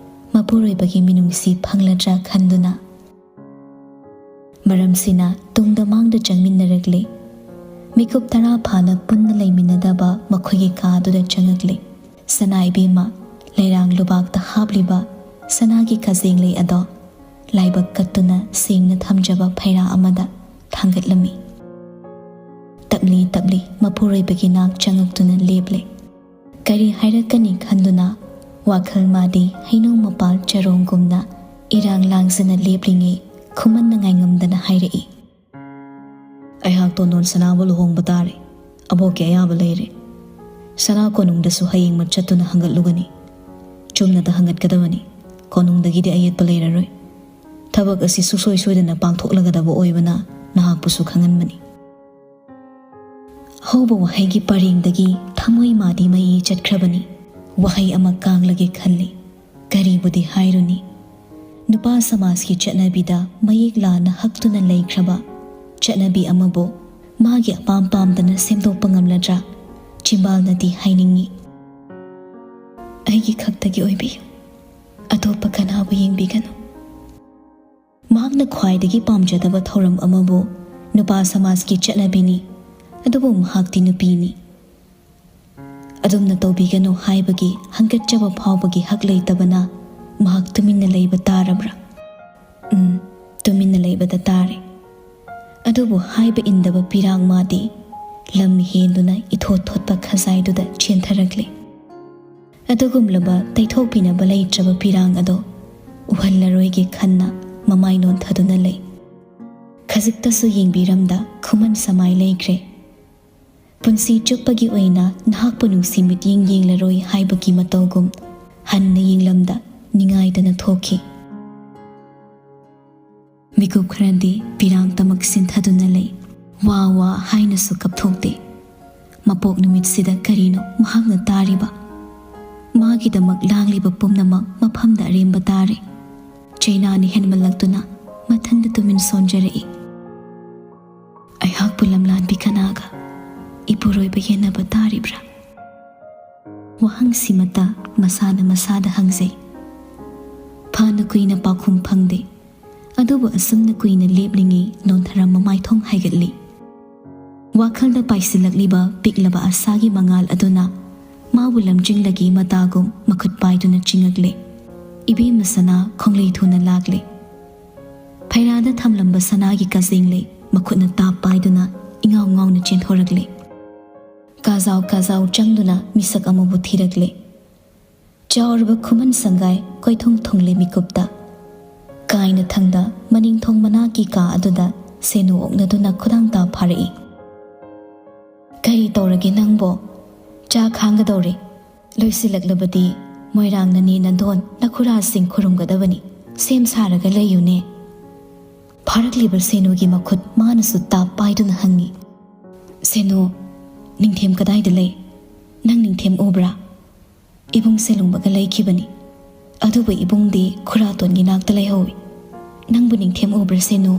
ꯃꯄꯨꯔꯣꯏꯕꯒꯤ ꯃꯤꯅꯨꯡꯁꯤ ꯐꯪꯂꯗ꯭ꯔꯥ ꯈꯟꯗꯨꯅ꯫ ꯃꯔꯝꯁꯤꯅ ꯇꯨꯡꯗ ꯃꯥꯡꯗ ꯆꯪꯃꯤꯟꯅꯔꯛꯂꯦ꯫ ꯃꯤꯀꯨꯞ ꯇꯔꯥ ꯐꯥꯅ ꯄꯨꯟꯅ ꯂꯩꯃꯤꯟꯅꯗꯕ ꯃꯈꯣꯏꯒꯤ ꯀꯥ ꯑꯗꯨꯗ ꯆꯪꯉꯛꯂꯦ꯫ ꯁꯅꯥ ꯏꯕꯦꯝꯃ ꯂꯩꯔꯥꯡ ꯂꯨꯕꯥꯛꯇ ꯍꯥꯞꯂꯤꯕ ꯁꯅꯥꯒꯤ ꯈꯖꯦꯡꯂꯩ ꯑꯗꯣ ꯂꯥꯏꯕꯛ ꯀꯠꯇꯨꯅ ꯁꯦꯡꯅ ꯊꯝꯖꯕ ꯐꯩꯔꯥ ꯑꯃꯗ ꯊꯥꯡꯒꯠꯂꯝꯃꯤ꯫ ꯇꯞꯂꯤ ꯇꯞꯂꯤ ꯃꯄꯨꯔꯣꯏꯕꯒꯤ ꯅꯥꯛ ꯆꯪꯉꯛꯇꯨꯅ ꯂꯦꯞꯂꯦ꯫ ꯀꯔꯤ ꯍꯥꯏꯔꯛꯀꯅꯤ ꯈꯟꯗꯨꯅ ꯋꯥꯈꯜ ꯃꯥꯗꯤ ꯍꯩꯅꯧ ꯃꯄꯥꯜ ꯆꯔꯣꯡꯒꯨꯝꯅ ꯏꯔꯥꯡ ꯂꯥꯡꯖꯅ ꯂꯦꯞꯂꯤꯉꯩ ꯈꯨꯃꯟꯅ ꯉꯥꯏꯉꯝꯗꯅ ꯍꯥꯏꯔꯛꯏ, "ꯑꯩꯍꯥꯛ ꯇꯣꯟꯗꯣꯟ ꯁꯅꯥꯕꯨ ꯂꯨꯍꯣꯡꯕ ꯇꯥꯔꯦ꯫ ꯑꯕꯣꯛꯀꯤ ꯑꯌꯥꯕ ꯂꯩꯔꯦ꯫ ꯁꯅꯥ ꯀꯣꯅꯨꯡꯗꯁꯨ ꯍꯌꯦꯡꯃꯛ ꯆꯠꯇꯨꯅ ꯍꯪꯒꯠꯂꯨꯒꯅꯤ꯫ ꯆꯨꯝꯅꯗ ꯍꯪꯒꯠꯀꯗꯕꯅꯤ꯫ ꯀꯣꯅꯨꯡꯗꯒꯤꯗꯤ ꯑꯌꯦꯠꯄ ꯂꯩꯔꯔꯣꯏ꯫ ꯊꯕꯛ ꯑꯁꯤ ꯁꯨꯡꯁꯣꯏ ꯁꯣꯏꯗꯅ ꯄꯥꯡꯊꯣꯛꯂꯒꯗꯕ ꯑꯣꯏꯕꯅ ꯅꯍꯥꯛꯄꯨꯁꯨ ꯈꯪꯍꯟꯕꯅꯤ꯫" ꯍꯧꯕ ꯋꯥꯍꯩꯒꯤ ꯄꯔꯦꯡꯗꯒꯤ ꯊꯃꯣꯏ ꯃꯥꯗꯤ ꯃꯩ ꯆꯠꯈ꯭ꯔꯕꯅꯤ꯫ ꯋꯥꯍꯩ ꯑꯃ ꯀꯥꯡꯂꯒꯦ ꯈꯜꯂꯤ꯫ ꯀꯔꯤꯕꯨꯗꯤ ꯍꯥꯏꯔꯨꯅꯤ? ꯅꯨꯄꯥ ꯁꯃꯥꯖꯀꯤ ꯆꯠꯅꯕꯤꯗ ꯃꯌꯦꯛ ꯂꯥꯅ ꯍꯛꯇꯨꯅ ꯂꯩꯈ꯭ꯔꯕ ꯆꯠꯅꯕꯤ ꯑꯃꯕꯨ ꯃꯥꯒꯤ ꯑꯄꯥꯝ ꯄꯥꯝꯗꯅ ꯁꯦꯝꯗꯣꯛꯄ ꯉꯝꯂꯗ꯭ꯔꯥ? ꯆꯤꯝꯕꯥꯜꯅꯗꯤ ꯍꯥꯏꯅꯤꯡꯏ, "ꯑꯩꯒꯤ ꯈꯛꯇꯒꯤ ꯑꯣꯏꯕꯤꯌꯨ, ꯑꯇꯣꯞꯄ ꯀꯅꯥꯕꯨ ꯌꯦꯡꯕꯤꯒꯅꯨ꯫" ꯃꯍꯥꯛꯅ ꯈ꯭ꯋꯥꯏꯗꯒꯤ ꯄꯥꯝꯖꯗꯕ ꯊꯧꯔꯝ ꯑꯃꯕꯨ ꯅꯨꯄꯥ ꯁꯃꯥꯖꯀꯤ ꯆꯠꯅꯕꯤꯅꯤ, ꯑꯗꯨꯕꯨ ꯃꯍꯥꯛꯇꯤ ꯅꯨꯄꯤꯅꯤ꯫ ꯑꯗꯨꯝꯅ ꯇꯧꯕꯤꯒꯅꯨ ꯍꯥꯏꯕꯒꯤ ꯍꯪꯒꯠꯆꯕ ꯐꯥꯎꯕꯒꯤ ꯍꯛ ꯂꯩꯇꯕꯅ ꯃꯍꯥꯛ ꯇꯨꯃꯤꯟꯅ ꯂꯩꯕ ꯇꯥꯔꯕ꯭ꯔꯥ? ꯎꯝ, ꯇꯨꯃꯤꯟꯅ ꯂꯩꯕꯗ ꯇꯥꯔꯦ꯫ ꯑꯗꯨꯕꯨ ꯍꯥꯏꯕ ꯏꯟꯗꯕ ꯄꯤꯔꯥꯡ ꯃꯥꯗꯤ ꯂꯝ ꯍꯦꯟꯗꯨꯅ ꯏꯊꯣꯠ ꯊꯣꯠꯄ ꯈꯖꯥꯏꯗꯨꯗ ꯆꯦꯟꯊꯔꯛꯂꯦ꯫ ꯑꯗꯨꯒꯨꯝꯂꯕ ꯇꯩꯊꯣꯛꯄꯤꯅꯕ ꯂꯩꯇ꯭ꯔꯕ ꯄꯤꯔꯥꯡ ꯑꯗꯣ ꯎꯍꯜꯂꯔꯣꯏꯒꯦ ꯈꯟꯅ ꯃꯃꯥꯏ ꯅꯣꯟꯊꯗꯨꯅ ꯂꯩ꯫ ꯈꯖꯤꯛꯇꯁꯨ ꯌꯦꯡꯕꯤꯔꯝꯗ ꯈꯨꯃꯟ ꯁꯃꯥꯏ ꯂꯩꯈ꯭ꯔꯦ꯫ ꯄꯨꯟꯁꯤ ꯆꯨꯞꯄꯒꯤ ꯑꯣꯏꯅ ꯅꯍꯥꯛꯄꯨ ꯅꯨꯡꯁꯤ ꯃꯤꯠꯌꯦꯡ ꯌꯦꯡꯂꯔꯣꯏ ꯍꯥꯏꯕꯒꯤ ꯃꯇꯧꯒꯨꯝ ꯍꯟꯅ ꯌꯦꯡꯂꯝꯗ ꯅꯤꯡꯉꯥꯏꯗꯅ ꯊꯣꯛꯈꯤ꯫ ꯃꯤꯀꯨꯞ ꯈꯔꯗꯤ ꯄꯤꯔꯥꯡꯇꯃꯛ ꯁꯤꯟꯊꯗꯨꯅ ꯂꯩ꯫ ꯋꯥ ꯋꯥ ꯍꯥꯏꯅꯁꯨ ꯀꯞꯊꯣꯛꯇꯦ꯫ ꯃꯄꯣꯛ ꯅꯨꯃꯤꯠꯁꯤꯗ ꯀꯔꯤꯅꯣ ꯃꯍꯥꯛꯅ ꯇꯥꯔꯤꯕ? ꯃꯥꯒꯤꯗꯃꯛ ꯂꯥꯡꯂꯤꯕ ꯄꯨꯝꯅꯃꯛ ꯃꯐꯝꯗ ꯑꯔꯦꯝꯕ ꯇꯥꯔꯦ꯫ ꯆꯩꯅꯥꯅ ꯍꯦꯟꯃꯜꯂꯛꯇꯨꯅ ꯃꯊꯟꯗ ꯇꯨꯃꯤꯟ ꯁꯣꯟꯖꯔꯛꯏ꯫ ꯑꯩꯍꯥꯛꯄꯨ ꯂꯝꯂꯥꯟꯕꯤ ꯀꯅꯥꯒ ꯏꯄꯨꯔꯣꯏꯕ ꯌꯦꯟꯅꯕ ꯇꯥꯔꯤꯕ꯭ꯔꯥ? ꯋꯥꯍꯪꯁꯤꯃꯇ ꯃꯁꯥꯅ ꯃꯁꯥꯗ ꯍꯪꯖꯩ꯫ ꯐꯅ ꯀꯨꯏꯅ ꯄꯥꯎꯈꯨꯝ ꯐꯪꯗꯦ꯫ ꯑꯗꯨꯕꯨ ꯑꯁꯨꯝꯅ ꯀꯨꯏꯅ ꯂꯦꯞꯂꯤꯉꯩ ꯅꯣꯟꯊꯔꯝꯕ ꯃꯥꯏꯊꯣꯡ ꯍꯥꯏꯒꯠꯂꯤ꯫ ꯋꯥꯈꯜꯗ ꯄꯥꯏꯁꯤꯜꯂꯛꯂꯤꯕ ꯄꯤꯛꯂꯕ ꯑꯁꯥꯒꯤ ꯃꯉꯥꯜ ꯑꯗꯨꯅ ꯃꯥꯕꯨ ꯂꯝꯖꯤꯡꯂꯒꯦ ꯃꯇꯥꯒꯨꯝ ꯃꯈꯨꯠ ꯄꯥꯏꯗꯨꯅ ꯆꯤꯡꯉꯛꯂꯦ꯫ ꯏꯕꯦꯝꯃ ꯁꯅꯥ ꯈꯣꯡꯂꯩ ꯊꯨꯅ ꯂꯥꯛꯂꯦ꯫ ꯐꯩꯔꯥꯗ ꯊꯝꯂꯝꯕ ꯁꯅꯥꯒꯤ ꯀꯖꯦꯡꯂꯩ ꯃꯈꯨꯠꯅ ꯇꯥꯞ ꯄꯥꯏꯗꯨꯅ ꯏꯉꯥꯎ ꯉꯥꯎꯅ ꯆꯦꯟꯊꯣꯔꯛꯂꯦ꯫ ꯀꯥꯖꯥꯎ ꯀꯥꯖꯥꯎ ꯆꯪꯗꯨꯅ ꯃꯤꯁꯛ ꯑꯃꯕꯨ ꯊꯤꯔꯛꯂꯦ꯫ ꯆꯥꯎꯔꯕ ꯈꯨꯃꯟ ꯁꯪꯒꯥꯏ ꯀꯣꯏꯊꯨꯡ ꯊꯨꯡꯂꯦ ꯃꯤꯀꯨꯞꯇ꯫ ꯀꯥꯏꯅ ꯊꯪꯗ ꯃꯅꯤꯡꯊꯣꯡ ꯃꯅꯥꯛꯀꯤ ꯀꯥ ꯑꯗꯨꯗ ꯁꯦꯅꯨ ꯑꯣꯛꯅꯗꯨꯅ ꯈꯨꯗꯥꯡ ꯇꯥ ꯐꯥꯔꯛꯏ꯫ "ꯀꯔꯤ ꯇꯧꯔꯒꯦ ꯅꯪꯕꯣ? ꯆꯥ ꯈꯥꯡꯒꯗꯧꯔꯦ꯫ ꯂꯣꯏꯁꯤꯜꯂꯛꯂꯕꯗꯤ ꯃꯣꯏꯔꯥꯡ ꯅꯅꯦ ꯅꯗꯣꯟ ꯅꯈꯨꯔꯥꯁꯤꯡ ꯈꯨꯔꯨꯝꯒꯗꯕꯅꯤ꯫ ꯁꯦꯝ ꯁꯥꯔꯒ ꯂꯩꯌꯨꯅꯦ꯫" ꯐꯥꯔꯛꯂꯤꯕ ꯁꯦꯅꯨꯒꯤ ꯃꯈꯨꯠ ꯃꯥꯅꯁꯨ ꯇꯥꯞ ꯄꯥꯏꯗꯨꯅ ꯍꯪꯉꯤ꯫ "ꯁꯦꯅꯨ, ꯅꯤꯡꯊꯦꯝ ꯀꯗꯥꯏꯗ ꯂꯩ? ꯅꯪ ꯅꯤꯡꯊꯦꯝ ꯎꯕ꯭ꯔꯥ?" "ꯏꯕꯨꯡꯁꯦ ꯂꯨꯡꯕꯒ ꯂꯩꯈꯤꯕꯅꯤ꯫ ꯑꯗꯨꯕꯨ ꯏꯕꯨꯡꯗꯤ ꯈꯨꯔꯥꯇꯣꯟꯒꯤ ꯅꯥꯛꯇ ꯂꯩꯍꯧꯏ꯫ ꯅꯪꯕꯨ ꯅꯤꯡꯊꯦꯝ ꯎꯕ꯭ꯔꯥ ꯁꯦꯅꯨ?"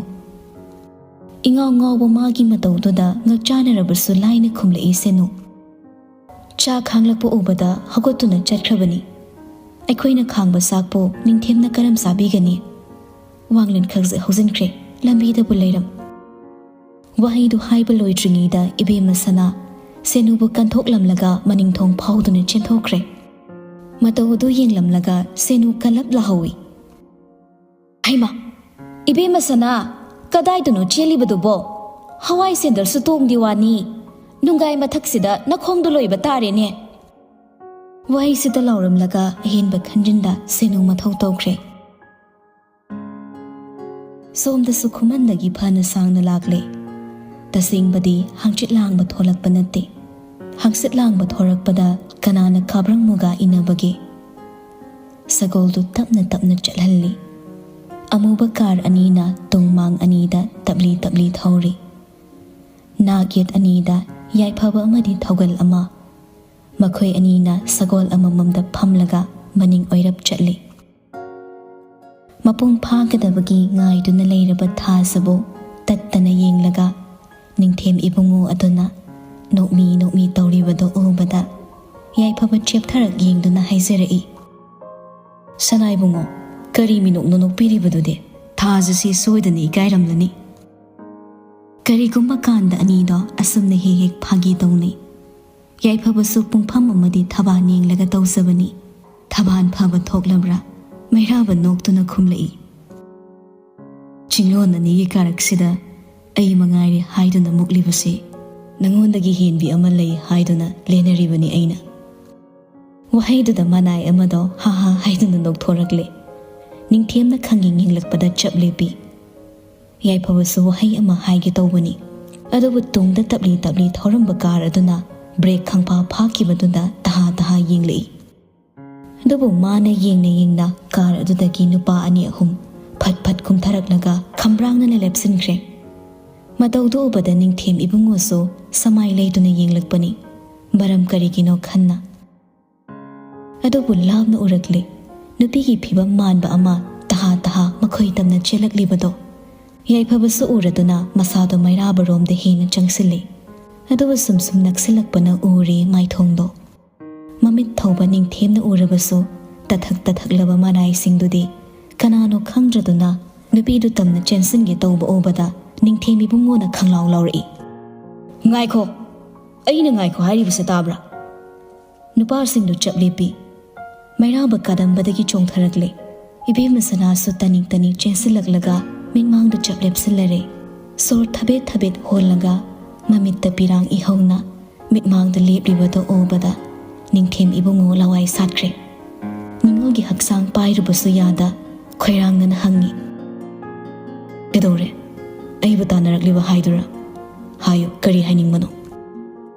ꯏꯉꯥꯎ ꯉꯥꯎꯕ ꯃꯥꯒꯤ ꯃꯇꯧꯗꯨꯗ ꯉꯛꯆꯥꯅꯔꯕꯁꯨ ꯂꯥꯏꯅ ꯈꯨꯝꯂꯛꯏ ꯁꯦꯅꯨ꯫ "ꯆꯥꯛ ꯈꯥꯡꯂꯛꯄ ꯎꯕꯗ ꯍꯧꯒꯠꯇꯨꯅ ꯆꯠꯈ꯭ꯔꯕꯅꯤ꯫ ꯑꯩꯈꯣꯏꯅ ꯈꯥꯡꯕ ꯆꯥꯛꯄꯨ ꯅꯤꯡꯊꯦꯝꯅ ꯀꯔꯝ ꯆꯥꯕꯤꯒꯅꯤ?" ꯋꯥꯡꯂꯦꯟ ꯈꯛꯖꯤꯛ ꯍꯧꯖꯤꯟꯈ꯭ꯔꯦ, ꯂꯝꯕꯤꯗꯕꯨ ꯂꯩꯔꯝ꯫ ꯋꯥꯍꯩꯗꯨ ꯍꯥꯏꯕ ꯂꯣꯏꯗ꯭ꯔꯤꯉꯩꯗ ꯏꯕꯦꯝꯃ ꯁꯅꯥ ꯁꯦꯅꯨꯕꯨ ꯀꯟꯊꯣꯛꯂꯝꯂꯒ ꯃꯅꯤꯡꯊꯣꯡ ꯐꯥꯎꯗꯨꯅ ꯆꯦꯟꯊꯣꯛꯈ꯭ꯔꯦ꯫ ꯃꯇꯧ ꯑꯗꯨ ꯌꯦꯡꯂꯝꯂꯒ ꯁꯦꯅꯨ ꯀꯜꯂꯞ ꯂꯥꯍꯧꯏ꯫ "ꯍꯩꯃꯥ! ꯏꯕꯦꯝꯃ ꯁꯅꯥ, ꯀꯗꯥꯏꯗꯅꯣ ꯆꯦꯜꯂꯤꯕꯗꯨꯕꯣ? ꯍꯋꯥꯏ ꯁꯦꯟꯗꯜꯁꯨ ꯇꯣꯡꯗꯦ ꯋꯥꯅꯤ꯫ ꯅꯨꯡꯒꯥꯏ ꯃꯊꯛꯁꯤꯗ ꯅꯈꯣꯡꯗꯣ ꯂꯣꯏꯕ ꯇꯥꯔꯦꯅꯦ꯫ ꯋꯥꯍꯩꯁꯤꯗ ꯂꯥꯎꯔꯝꯂꯒ ꯑꯍꯦꯟꯕ ꯈꯟꯖꯤꯟꯗ ꯁꯦꯅꯨ ꯃꯊꯧ ꯇꯧꯈ꯭ꯔꯦ꯫ ꯁꯣꯝꯗꯁꯨ ꯈꯨꯃꯟꯗꯒꯤ ꯐꯅ ꯁꯥꯡꯅ ꯂꯥꯛꯂꯦ꯫ ꯇꯁꯦꯡꯕꯗꯤ ꯍꯪꯆꯤꯠ ꯂꯥꯡꯕ ꯊꯣꯛꯂꯛꯄ ꯅꯠꯇꯦ꯫ ꯍꯪꯆꯤꯠ ꯂꯥꯡꯕ ꯊꯣꯔꯛꯄꯗ ꯀꯅꯥꯅ ꯀꯥꯕ꯭ꯔꯪ ꯃꯨꯒꯥ ꯏꯟꯅꯕꯒꯦ? ꯁꯒꯣꯜꯗꯨ ꯇꯞꯅ ꯇꯞꯅ ꯆꯠꯍꯜꯂꯤ꯫ ꯑꯃꯨꯕ ꯀꯥꯔ ꯑꯅꯤꯅ ꯇꯨꯡ ꯃꯥꯡ ꯑꯅꯤꯗ ꯇꯞꯂꯤ ꯇꯞꯂꯤ ꯊꯧꯔꯤ꯫ ꯅꯥꯛ ꯌꯦꯠ ꯑꯅꯤꯗ ꯌꯥꯏꯐꯕ ꯑꯃꯗꯤ ꯊꯧꯒꯜ ꯑꯃ꯫ ꯃꯈꯣꯏ ꯑꯅꯤꯅ ꯁꯒꯣꯜ ꯑꯃꯃꯝꯗ ꯐꯝꯂꯒ ꯃꯅꯤꯡ ꯑꯣꯏꯔꯞ ꯆꯠꯂꯤ꯫ ꯃꯄꯨꯡ ꯐꯥꯒꯗꯕꯒꯤ ꯉꯥꯏꯗꯨꯅ ꯂꯩꯔꯕ ꯊꯥꯖꯕꯨ ꯇꯠꯇꯅ ꯌꯦꯡꯂꯒ ꯅꯤꯡꯊꯦꯝ ꯏꯕꯨꯡꯉꯣ ꯑꯗꯨꯅ ꯅꯣꯛꯃꯤ ꯅꯣꯛꯃꯤ ꯇꯧꯔꯤꯕꯗꯨ ꯎꯕꯗ ꯌꯥꯏꯐꯕ ꯆꯦꯞꯊꯔꯛ ꯌꯦꯡꯗꯨꯅ ꯍꯥꯏꯖꯔꯛꯏ, "ꯁꯅꯥ ꯏꯕꯨꯡꯉꯣ, ꯀꯔꯤ ꯃꯤꯅꯣꯛꯅꯣ ꯅꯣꯛꯄꯤꯔꯤꯕꯗꯨꯗꯤ? ꯊꯥꯖꯁꯤ ꯁꯣꯏꯗꯅ ꯏꯀꯥꯏꯔꯝꯂꯅꯤ꯫" ꯀꯔꯤꯒꯨꯝꯕ ꯀꯥꯟꯗ ꯑꯅꯤꯗꯣ ꯑꯁꯨꯝꯅ ꯍꯦꯛ ꯍꯦꯛ ꯐꯥꯒꯤ ꯇꯧꯅꯩ꯫ ꯌꯥꯏꯐꯕꯁꯨ ꯄꯨꯡꯐꯝ ꯑꯃꯗꯤ ꯊꯕꯥꯟ ꯌꯦꯡꯂꯒ ꯇꯧꯖꯕꯅꯤ꯫ ꯊꯕꯥꯟ ꯐꯕ ꯊꯣꯛꯂꯕ꯭ꯔꯥ? ꯃꯩꯔꯥꯕ ꯅꯣꯛꯇꯨꯅ ꯈꯨꯝꯂꯛꯏ, "ꯆꯤꯡꯂꯣꯟ ꯑꯅꯤꯒꯤ ꯀꯥꯔꯛꯁꯤꯗ ꯑꯩ ꯃꯉꯥꯏꯔꯦ ꯍꯥꯏꯗꯨꯅ ꯃꯨꯛꯂꯤꯕꯁꯤ꯫ ꯅꯉꯣꯟꯗꯒꯤ ꯍꯦꯟꯕꯤ ꯑꯃ ꯂꯩ ꯍꯥꯏꯗꯨꯅ ꯂꯦꯟꯅꯔꯤꯕꯅꯤ ꯑꯩꯅ꯫" ꯋꯥꯍꯩꯗꯨꯗ ꯃꯅꯥꯏ ꯑꯃꯗꯣ ꯍꯥ ꯍꯥ ꯍꯥꯏꯗꯨꯅ ꯅꯣꯛꯊꯣꯔꯛꯂꯦ꯫ ꯅꯤꯡꯊꯦꯝꯅ ꯈꯪꯌꯦꯡ ꯌꯦꯡꯂꯛꯄꯗ ꯆꯞ ꯂꯦꯞꯄꯤ꯫ ꯌꯥꯏꯐꯕꯁꯨ ꯋꯥꯍꯩ ꯑꯃ ꯍꯥꯏꯒꯦ ꯇꯧꯕꯅꯤ, ꯑꯗꯨꯕꯨ ꯇꯨꯡꯗ ꯇꯞꯂꯤ ꯇꯞꯂꯤ ꯊꯧꯔꯝꯕ ꯀꯥꯔ ꯑꯗꯨꯅ ꯕ꯭ꯔꯦꯛ ꯈꯪꯐꯥ ꯐꯥꯈꯤꯕꯗꯨꯗ ꯇꯍꯥ ꯇꯍꯥ ꯌꯦꯡꯂꯛꯏ꯫ ꯑꯗꯨꯕꯨ ꯃꯥꯅ ꯌꯦꯡꯅ ꯌꯦꯡꯅ ꯀꯥꯔ ꯑꯗꯨꯗꯒꯤ ꯅꯨꯄꯥ ꯑꯅꯤ ꯑꯍꯨꯝ ꯐꯠ ꯐꯠ ꯀꯨꯝꯊꯔꯛꯂꯒ ꯈꯝꯕ꯭ꯔꯥꯡꯅꯅ ꯂꯦꯞꯁꯤꯟꯈ꯭ꯔꯦ꯫ ꯃꯇꯧꯗꯨ ꯎꯕꯗ ꯅꯤꯡꯊꯦꯝ ꯏꯕꯨꯡꯉꯣꯁꯨ ꯁꯃꯥꯏ ꯂꯩꯗꯨꯅ ꯌꯦꯡꯂꯛꯄꯅꯤ, ꯃꯔꯝ ꯀꯔꯤꯒꯤꯅꯣ ꯈꯟꯅ꯫ ꯑꯗꯨꯕꯨ ꯂꯥꯞꯅ ꯎꯔꯛꯂꯦ꯫ ꯅꯨꯄꯤꯒꯤ ꯐꯤꯕꯝ ꯃꯥꯟꯕ ꯑꯃ ꯇꯍꯥ ꯇꯍꯥ ꯃꯈꯣꯏ ꯇꯝꯅ ꯆꯦꯜꯂꯛꯂꯤꯕꯗꯣ꯫ ꯌꯥꯏꯐꯕꯁꯨ ꯎꯔꯗꯨꯅ ꯃꯁꯥꯗꯣ ꯃꯩꯔꯥꯕꯔꯣꯝꯗ ꯍꯦꯟꯅ ꯆꯪꯁꯤꯜꯂꯦ꯫ ꯑꯗꯨꯕꯨ ꯁꯨꯝ ꯁꯨꯝ ꯅꯛꯁꯤꯜꯂꯛꯄꯅ ꯎꯔꯦ ꯃꯥꯏꯊꯣꯡꯗꯣ꯫ ꯃꯃꯤꯠ ꯊꯧꯕ ꯅꯤꯡꯊꯦꯝꯅ ꯎꯔꯕꯁꯨ ꯇꯊꯛ ꯇꯊꯛꯂꯕ ꯃꯅꯥꯏꯁꯤꯡꯗꯨꯗꯤ ꯀꯅꯥꯅꯣ ꯈꯪꯗ꯭ꯔꯗꯨꯅ ꯅꯨꯄꯤꯗꯨ ꯇꯝꯅ ꯆꯦꯟꯁꯤꯟꯒꯦ ꯇꯧꯕ ꯎꯕꯗ ꯅꯤꯡꯊꯦꯝ ꯏꯕꯨꯡꯉꯣꯅ ꯈꯪꯂꯥꯎ ꯂꯥꯎꯔꯛꯏ, "ꯉꯥꯏꯈꯣ! ꯑꯩꯅ ꯉꯥꯏꯈꯣ ꯍꯥꯏꯔꯤꯕꯁꯦ ꯇꯥꯕ꯭ꯔꯥ?" ꯅꯨꯄꯥꯁꯤꯡꯗꯨ ꯆꯞ ꯂꯦꯞꯄꯤ꯫ ꯃꯩꯔꯥꯕ ꯀꯥꯗꯝꯕꯗꯒꯤ ꯆꯣꯡꯊꯔꯛꯂꯦ꯫ ꯏꯕꯦꯝꯃ ꯁꯅꯥꯁꯨ ꯇꯅꯤꯛ ꯇꯅꯤꯛ ꯆꯦꯟꯁꯤꯜꯂꯛꯂꯒ ꯃꯤꯠꯃꯥꯡꯗ ꯆꯞ ꯂꯦꯞꯁꯤꯜꯂꯔꯦ꯫ ꯁꯣꯔ ꯊꯕꯦꯠ ꯊꯕꯦꯠ ꯍꯣꯜꯂꯒ ꯃꯃꯤꯠꯇ ꯄꯤꯔꯥꯡ ꯏꯍꯧꯅ ꯃꯤꯠꯃꯥꯡꯗ ꯂꯦꯞꯂꯤꯕꯗꯣ ꯎꯕꯗ ꯅꯤꯡꯊꯦꯝ ꯏꯕꯨꯡꯉꯣ ꯂꯋꯥꯏ ꯁꯥꯠꯈ꯭ꯔꯦ꯫ ꯅꯤꯉꯣꯜꯒꯤ ꯍꯛꯆꯥꯡ ꯄꯥꯏꯔꯨꯕꯁꯨ ꯌꯥꯗ ꯈꯣꯏꯔꯥꯡꯅꯅ ꯍꯪꯉꯤ, "ꯀꯩꯗꯧꯔꯦ? ꯑꯩꯕꯨ ꯇꯥꯟꯅꯔꯛꯂꯤꯕ ꯍꯥꯏꯗꯨꯔꯥ? ꯍꯥꯏꯌꯨ, ꯀꯔꯤ ꯍꯥꯏꯅꯤꯡꯕꯅꯣ?"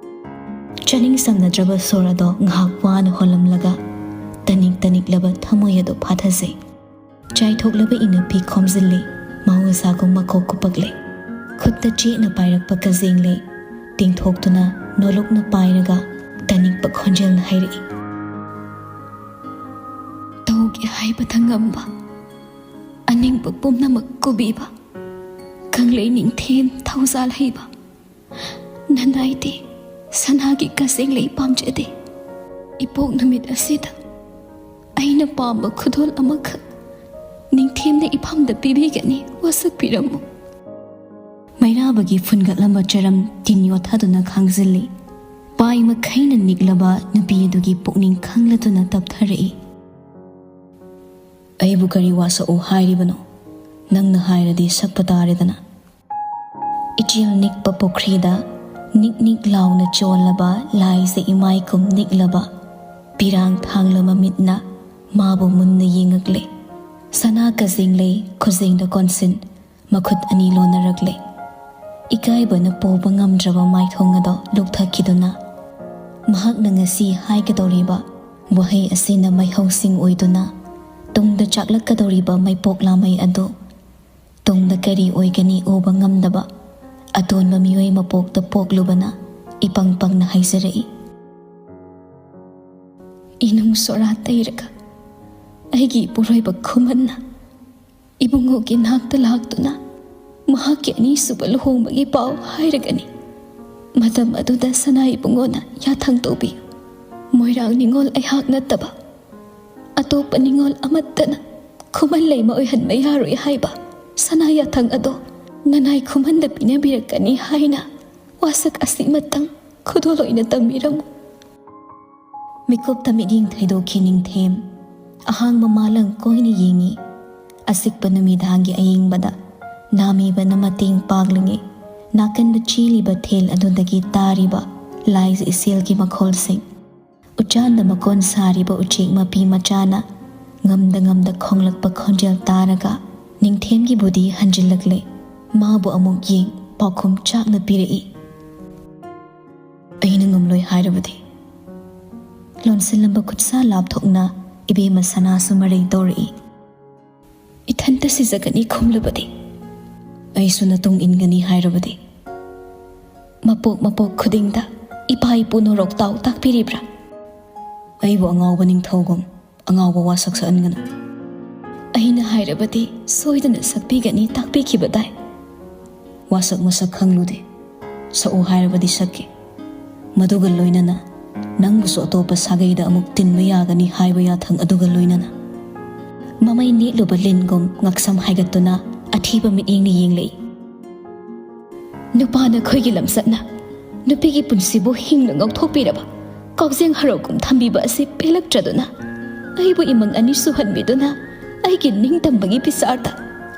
ꯆꯥꯅꯤꯡ ꯆꯝꯅꯗ꯭ꯔꯕ ꯁꯣꯔ ꯑꯗꯣ ꯉꯥꯏꯍꯥꯛ ꯋꯥꯅ ꯍꯣꯜꯂꯝꯂꯒ ꯇꯅꯤꯛ ꯇꯅꯤꯛꯂꯕ ꯊꯃꯣꯏ ꯑꯗꯨ ꯐꯥꯊꯖꯩ꯫ ꯆꯥꯏꯊꯣꯛꯂꯕ ꯏꯅꯞꯄꯤ ꯈꯣꯝꯖꯤꯜꯂꯤ, ꯃꯍꯧꯁꯥꯒꯨꯝ ꯃꯀꯣꯛ ꯀꯨꯞꯄꯛꯂꯦ꯫ ꯈꯨꯠꯇ ꯆꯦꯠꯅ ꯄꯥꯏꯔꯛꯄ ꯀꯖꯦꯡꯂꯩ ꯇꯤꯡꯊꯣꯛꯇꯨꯅ ꯅꯣꯂꯨꯛꯅ ꯄꯥꯏꯔꯒ ꯇꯅꯤꯛꯄ ꯈꯣꯟꯖꯦꯜꯅ ꯍꯥꯏꯔꯛꯏ, "ꯇꯧꯒꯦ ꯍꯥꯏꯕꯗ ꯉꯝꯕ, ꯑꯅꯤꯡꯕ ꯄꯨꯝꯅꯃꯛ ꯀꯨꯕꯤꯕ, ꯀꯪꯂꯩ ꯅꯤꯡꯊꯦꯝ ꯊꯧꯖꯥꯜ ꯍꯩꯕ, ꯅꯅꯥꯏꯗꯤ ꯁꯅꯥꯒꯤ ꯀꯖꯦꯡꯂꯩ ꯄꯥꯝꯖꯗꯦ꯫ ꯏꯄꯣꯛ ꯅꯨꯃꯤꯠ ꯑꯁꯤꯗ ꯑꯩꯅ ꯄꯥꯝꯕ ꯈꯨꯗꯣꯜ ꯑꯃꯈꯛ ꯅꯤꯡꯊꯦꯝꯅ ꯏꯐꯝꯗ ꯄꯤꯕꯤꯒꯅꯤ, ꯋꯥꯁꯛꯄꯤꯔꯝꯃꯨ꯫" ꯃꯩꯔꯥꯕꯒꯤ ꯐꯨꯟꯒꯠꯂꯝꯕ ꯆꯔꯝ ꯇꯤꯟ ꯌꯣꯠꯊꯗꯨꯅ ꯈꯥꯡꯖꯤꯜꯂꯤ꯫ ꯄꯥꯏ ꯃꯈꯩꯅ ꯅꯤꯛꯂꯕ ꯅꯨꯄꯤ ꯑꯗꯨꯒꯤ ꯄꯨꯛꯅꯤꯡ ꯈꯪꯂꯗꯨꯅ ꯇꯞꯊꯔꯛꯏ꯫ "ꯑꯩꯕꯨ ꯀꯔꯤ ꯋꯥꯁꯛꯎ ꯍꯥꯏꯔꯤꯕꯅꯣ? ꯅꯪꯅ ꯍꯥꯏꯔꯗꯤ ꯁꯛꯄ ꯇꯥꯔꯦꯗꯅ꯫" ꯏꯆꯦꯜ ꯅꯤꯛꯄ ꯄꯨꯈ꯭ꯔꯤꯗ ꯅꯤꯛ ꯅꯤꯛ ꯂꯥꯎꯅ ꯆꯣꯜꯂꯕ ꯂꯥꯏꯖ ꯏꯃꯥꯏ ꯀꯨꯝ ꯅꯤꯛꯂꯕ ꯄꯤꯔꯥꯡ ꯊꯥꯡꯂ ꯃꯃꯤꯠꯅ ꯃꯥꯕꯨ ꯃꯨꯟꯅ ꯌꯦꯡꯉꯛꯂꯦ꯫ ꯁꯅꯥ ꯀꯖꯦꯡꯂꯩ ꯈꯨꯖꯦꯡꯗ ꯀꯣꯟꯁꯤꯟ ꯃꯈꯨꯠ ꯑꯅꯤ ꯂꯣꯟꯅꯔꯛꯂꯦ꯫ ꯏꯀꯥꯏꯕꯅ ꯄꯨꯕ ꯉꯝꯗ꯭ꯔꯕ ꯃꯥꯏꯊꯣꯡ ꯑꯗꯣ ꯂꯨꯞꯊꯈꯤꯗꯨꯅ, ꯃꯍꯥꯛꯅ ꯉꯁꯤ ꯍꯥꯏꯒꯗꯧꯔꯤꯕ ꯋꯥꯍꯩ ꯑꯁꯤꯅ ꯃꯩꯍꯧꯁꯤꯡ ꯑꯣꯏꯗꯨꯅ ꯇꯨꯡꯗ ꯆꯥꯛꯂꯛꯀꯗꯧꯔꯤꯕ ꯃꯩꯄꯣꯛ ꯂꯥꯃꯩ ꯑꯗꯨ ꯇꯨꯡꯗ ꯀꯔꯤ ꯑꯣꯏꯒꯅꯤ ꯎꯕ ꯉꯝꯗꯕ ꯑꯇꯣꯟꯕ ꯃꯤꯑꯣꯏ ꯃꯄꯣꯛꯇ ꯄꯣꯛꯂꯨꯕꯅ ꯏꯄꯪ ꯄꯪꯅ ꯍꯥꯏꯖꯔꯛꯏ꯫ ꯏꯅꯨꯡ ꯁꯣꯔꯥ ꯇꯩꯔꯒ ꯑꯩꯒꯤ ꯏꯄꯨꯔꯣꯏꯕ ꯈꯨꯃꯟꯅ ꯏꯕꯨꯡꯉꯣꯒꯤ ꯅꯥꯛꯇ ꯂꯥꯛꯇꯨꯅ ꯃꯍꯥꯛꯀꯤ ꯑꯅꯤꯁꯨꯕ ꯂꯨꯍꯣꯡꯕꯒꯤ ꯄꯥꯎ ꯍꯥꯏꯔꯒꯅꯤ꯫ ꯃꯇꯝ ꯑꯗꯨꯗ ꯁꯅꯥ ꯏꯕꯨꯡꯉꯣꯅ ꯌꯥꯊꯪ ꯇꯧꯕꯤꯌꯨ꯫ ꯃꯣꯏꯔꯥꯡ ꯅꯤꯉꯣꯜ ꯑꯩꯍꯥꯛ ꯅꯠꯇꯕ ꯑꯇꯣꯞꯄ ꯅꯤꯉꯣꯜ ꯑꯃꯠꯇꯅ ꯈꯨꯃꯟ ꯂꯩꯃ ꯑꯣꯏꯍꯟꯕ ꯌꯥꯔꯣꯏ ꯍꯥꯏꯕ ꯁꯅꯥ ꯌꯥꯊꯪ ꯑꯗꯣ ꯅꯅꯥꯏ ꯈꯨꯃꯟꯗ ꯄꯤꯅꯕꯤꯔꯛꯀꯅꯤ ꯍꯥꯏꯅ ꯋꯥꯁꯛ ꯑꯁꯤꯃꯇꯪ ꯈꯨꯗꯣꯜ ꯑꯣꯏꯅ ꯇꯝꯕꯤꯔꯝꯃꯨ꯫ ꯃꯤꯀꯨꯞꯇ ꯃꯤꯠꯌꯦꯡ ꯊꯩꯗꯣꯛꯈꯤ ꯅꯤꯡꯊꯦꯝ꯫ ꯑꯍꯥꯡꯕ ꯃꯥꯂꯪ ꯀꯣꯏꯅ ꯌꯦꯡꯉꯤ꯫ ꯑꯁꯤꯛꯄ ꯅꯨꯃꯤꯗꯥꯡꯒꯤ ꯑꯌꯤꯡꯕꯗ ꯅꯥꯃꯤꯕꯅ ꯃꯇꯦꯡ ꯄꯥꯡꯂꯤꯉꯩ ꯅꯥꯀꯟꯗ ꯆꯦꯜꯂꯤꯕ ꯊꯦꯜ ꯑꯗꯨꯗꯒꯤ ꯇꯥꯔꯤꯕ ꯂꯥꯏꯖ ꯏꯁꯦꯜꯒꯤ ꯃꯈꯣꯜꯁꯤꯡ, ꯎꯆꯥꯟꯗ ꯃꯀꯣꯟ ꯁꯥꯔꯤꯕ ꯎꯆꯦꯛ ꯃꯄꯤ ꯃꯆꯥꯅ ꯉꯝꯗ ꯉꯝꯗ ꯈꯣꯡꯂꯛꯄ ꯈꯣꯟꯖꯦꯜ ꯇꯥꯔꯒ ꯅꯤꯡꯊꯦꯝꯒꯤ ꯕꯨꯙꯤ ꯍꯟꯖꯤꯜꯂꯛꯂꯦ꯫ ꯃꯥꯕꯨ ꯑꯃꯨꯛ ꯌꯦꯡ ꯄꯥꯎꯈꯨꯝ ꯆꯥꯛꯅ ꯄꯤꯔꯛꯏ꯫ "ꯑꯩꯅ ꯉꯝꯂꯣꯏ ꯍꯥꯏꯔꯕꯗꯤ?" ꯂꯣꯟꯁꯤꯜꯂꯝꯕ ꯈꯨꯠꯁꯥ ꯂꯥꯞꯊꯣꯛꯅ ꯏꯕꯦꯝꯃ ꯁꯅꯥꯁꯨ ꯃꯔꯩ ꯇꯧꯔꯛꯏ꯫ "ꯏꯊꯟꯇ ꯁꯤꯖꯒꯅꯤ ꯈꯨꯝꯂꯕꯗꯤ?" "ꯑꯩꯁꯨ ꯅꯇꯨꯡ ꯏꯟꯒꯅꯤ ꯍꯥꯏꯔꯕꯗꯤ?" "ꯃꯄꯣꯛ ꯃꯄꯣꯛ ꯈꯨꯗꯤꯡꯗ ꯏꯄꯥ ꯏꯄꯨ ꯅꯣꯔꯣꯛ ꯇꯥꯎ ꯇꯥꯛꯄꯤꯔꯤꯕ꯭ꯔꯥ?" "ꯑꯩꯕꯨ ꯑꯉꯥꯎꯕ ꯅꯤꯡꯊꯧꯒꯨꯝ ꯑꯉꯥꯎꯕ ꯋꯥꯁꯛ ꯁꯛꯍꯟꯒꯅꯨ꯫ ꯑꯩꯅ ꯍꯥꯏꯔꯕꯗꯤ ꯁꯣꯏꯗꯅ ꯁꯛꯄꯤꯒꯅꯤ ꯇꯥꯛꯄꯤꯈꯤꯕ ꯇꯥꯏ꯫ ꯋꯥꯁꯛ ꯃꯁꯛ ꯈꯪꯂꯨꯗꯦ꯫ ꯁꯛꯎ ꯍꯥꯏꯔꯕꯗꯤ ꯁꯛꯀꯦ꯫ ꯃꯗꯨꯒ ꯂꯣꯏꯅꯅ ꯅꯪꯕꯨꯁꯨ ꯑꯇꯣꯞꯄ ꯁꯥꯒꯩꯗ ꯑꯃꯨꯛ ꯇꯤꯟꯕ ꯌꯥꯒꯅꯤ ꯍꯥꯏꯕ ꯌꯥꯊꯪ ꯑꯗꯨꯒ ꯂꯣꯏꯅꯅ꯫" ꯃꯃꯩ ꯅꯦꯠꯂꯨꯕ ꯂꯤꯟꯒꯨꯝ ꯉꯛꯁꯝ ꯍꯥꯏꯒꯠꯇꯨꯅ ꯑꯊꯤꯕ ꯃꯤꯠꯌꯦꯡꯅ ꯌꯦꯡꯂꯛꯏ꯫ "ꯅꯨꯄꯥ ꯅꯈꯣꯏꯒꯤ ꯂꯝꯆꯠꯅ ꯅꯨꯄꯤꯒꯤ ꯄꯨꯟꯁꯤꯕꯨ ꯍꯤꯡꯅ ꯉꯧꯊꯣꯛꯄꯤꯔꯕ ꯀꯥꯎꯖꯦꯡ ꯍꯔꯥꯎꯒꯨꯝ ꯊꯝꯕꯤꯕ ꯑꯁꯤ ꯄꯦꯜꯂꯛꯇ꯭ꯔꯗꯨꯅ ꯑꯩꯕꯨ ꯏꯃꯪ ꯑꯅꯤ ꯁꯨꯍꯟꯕꯤꯗꯨꯅ ꯑꯩꯒꯤ ꯅꯤꯡꯇꯝꯕꯒꯤ ꯕꯤꯆꯥꯔꯗ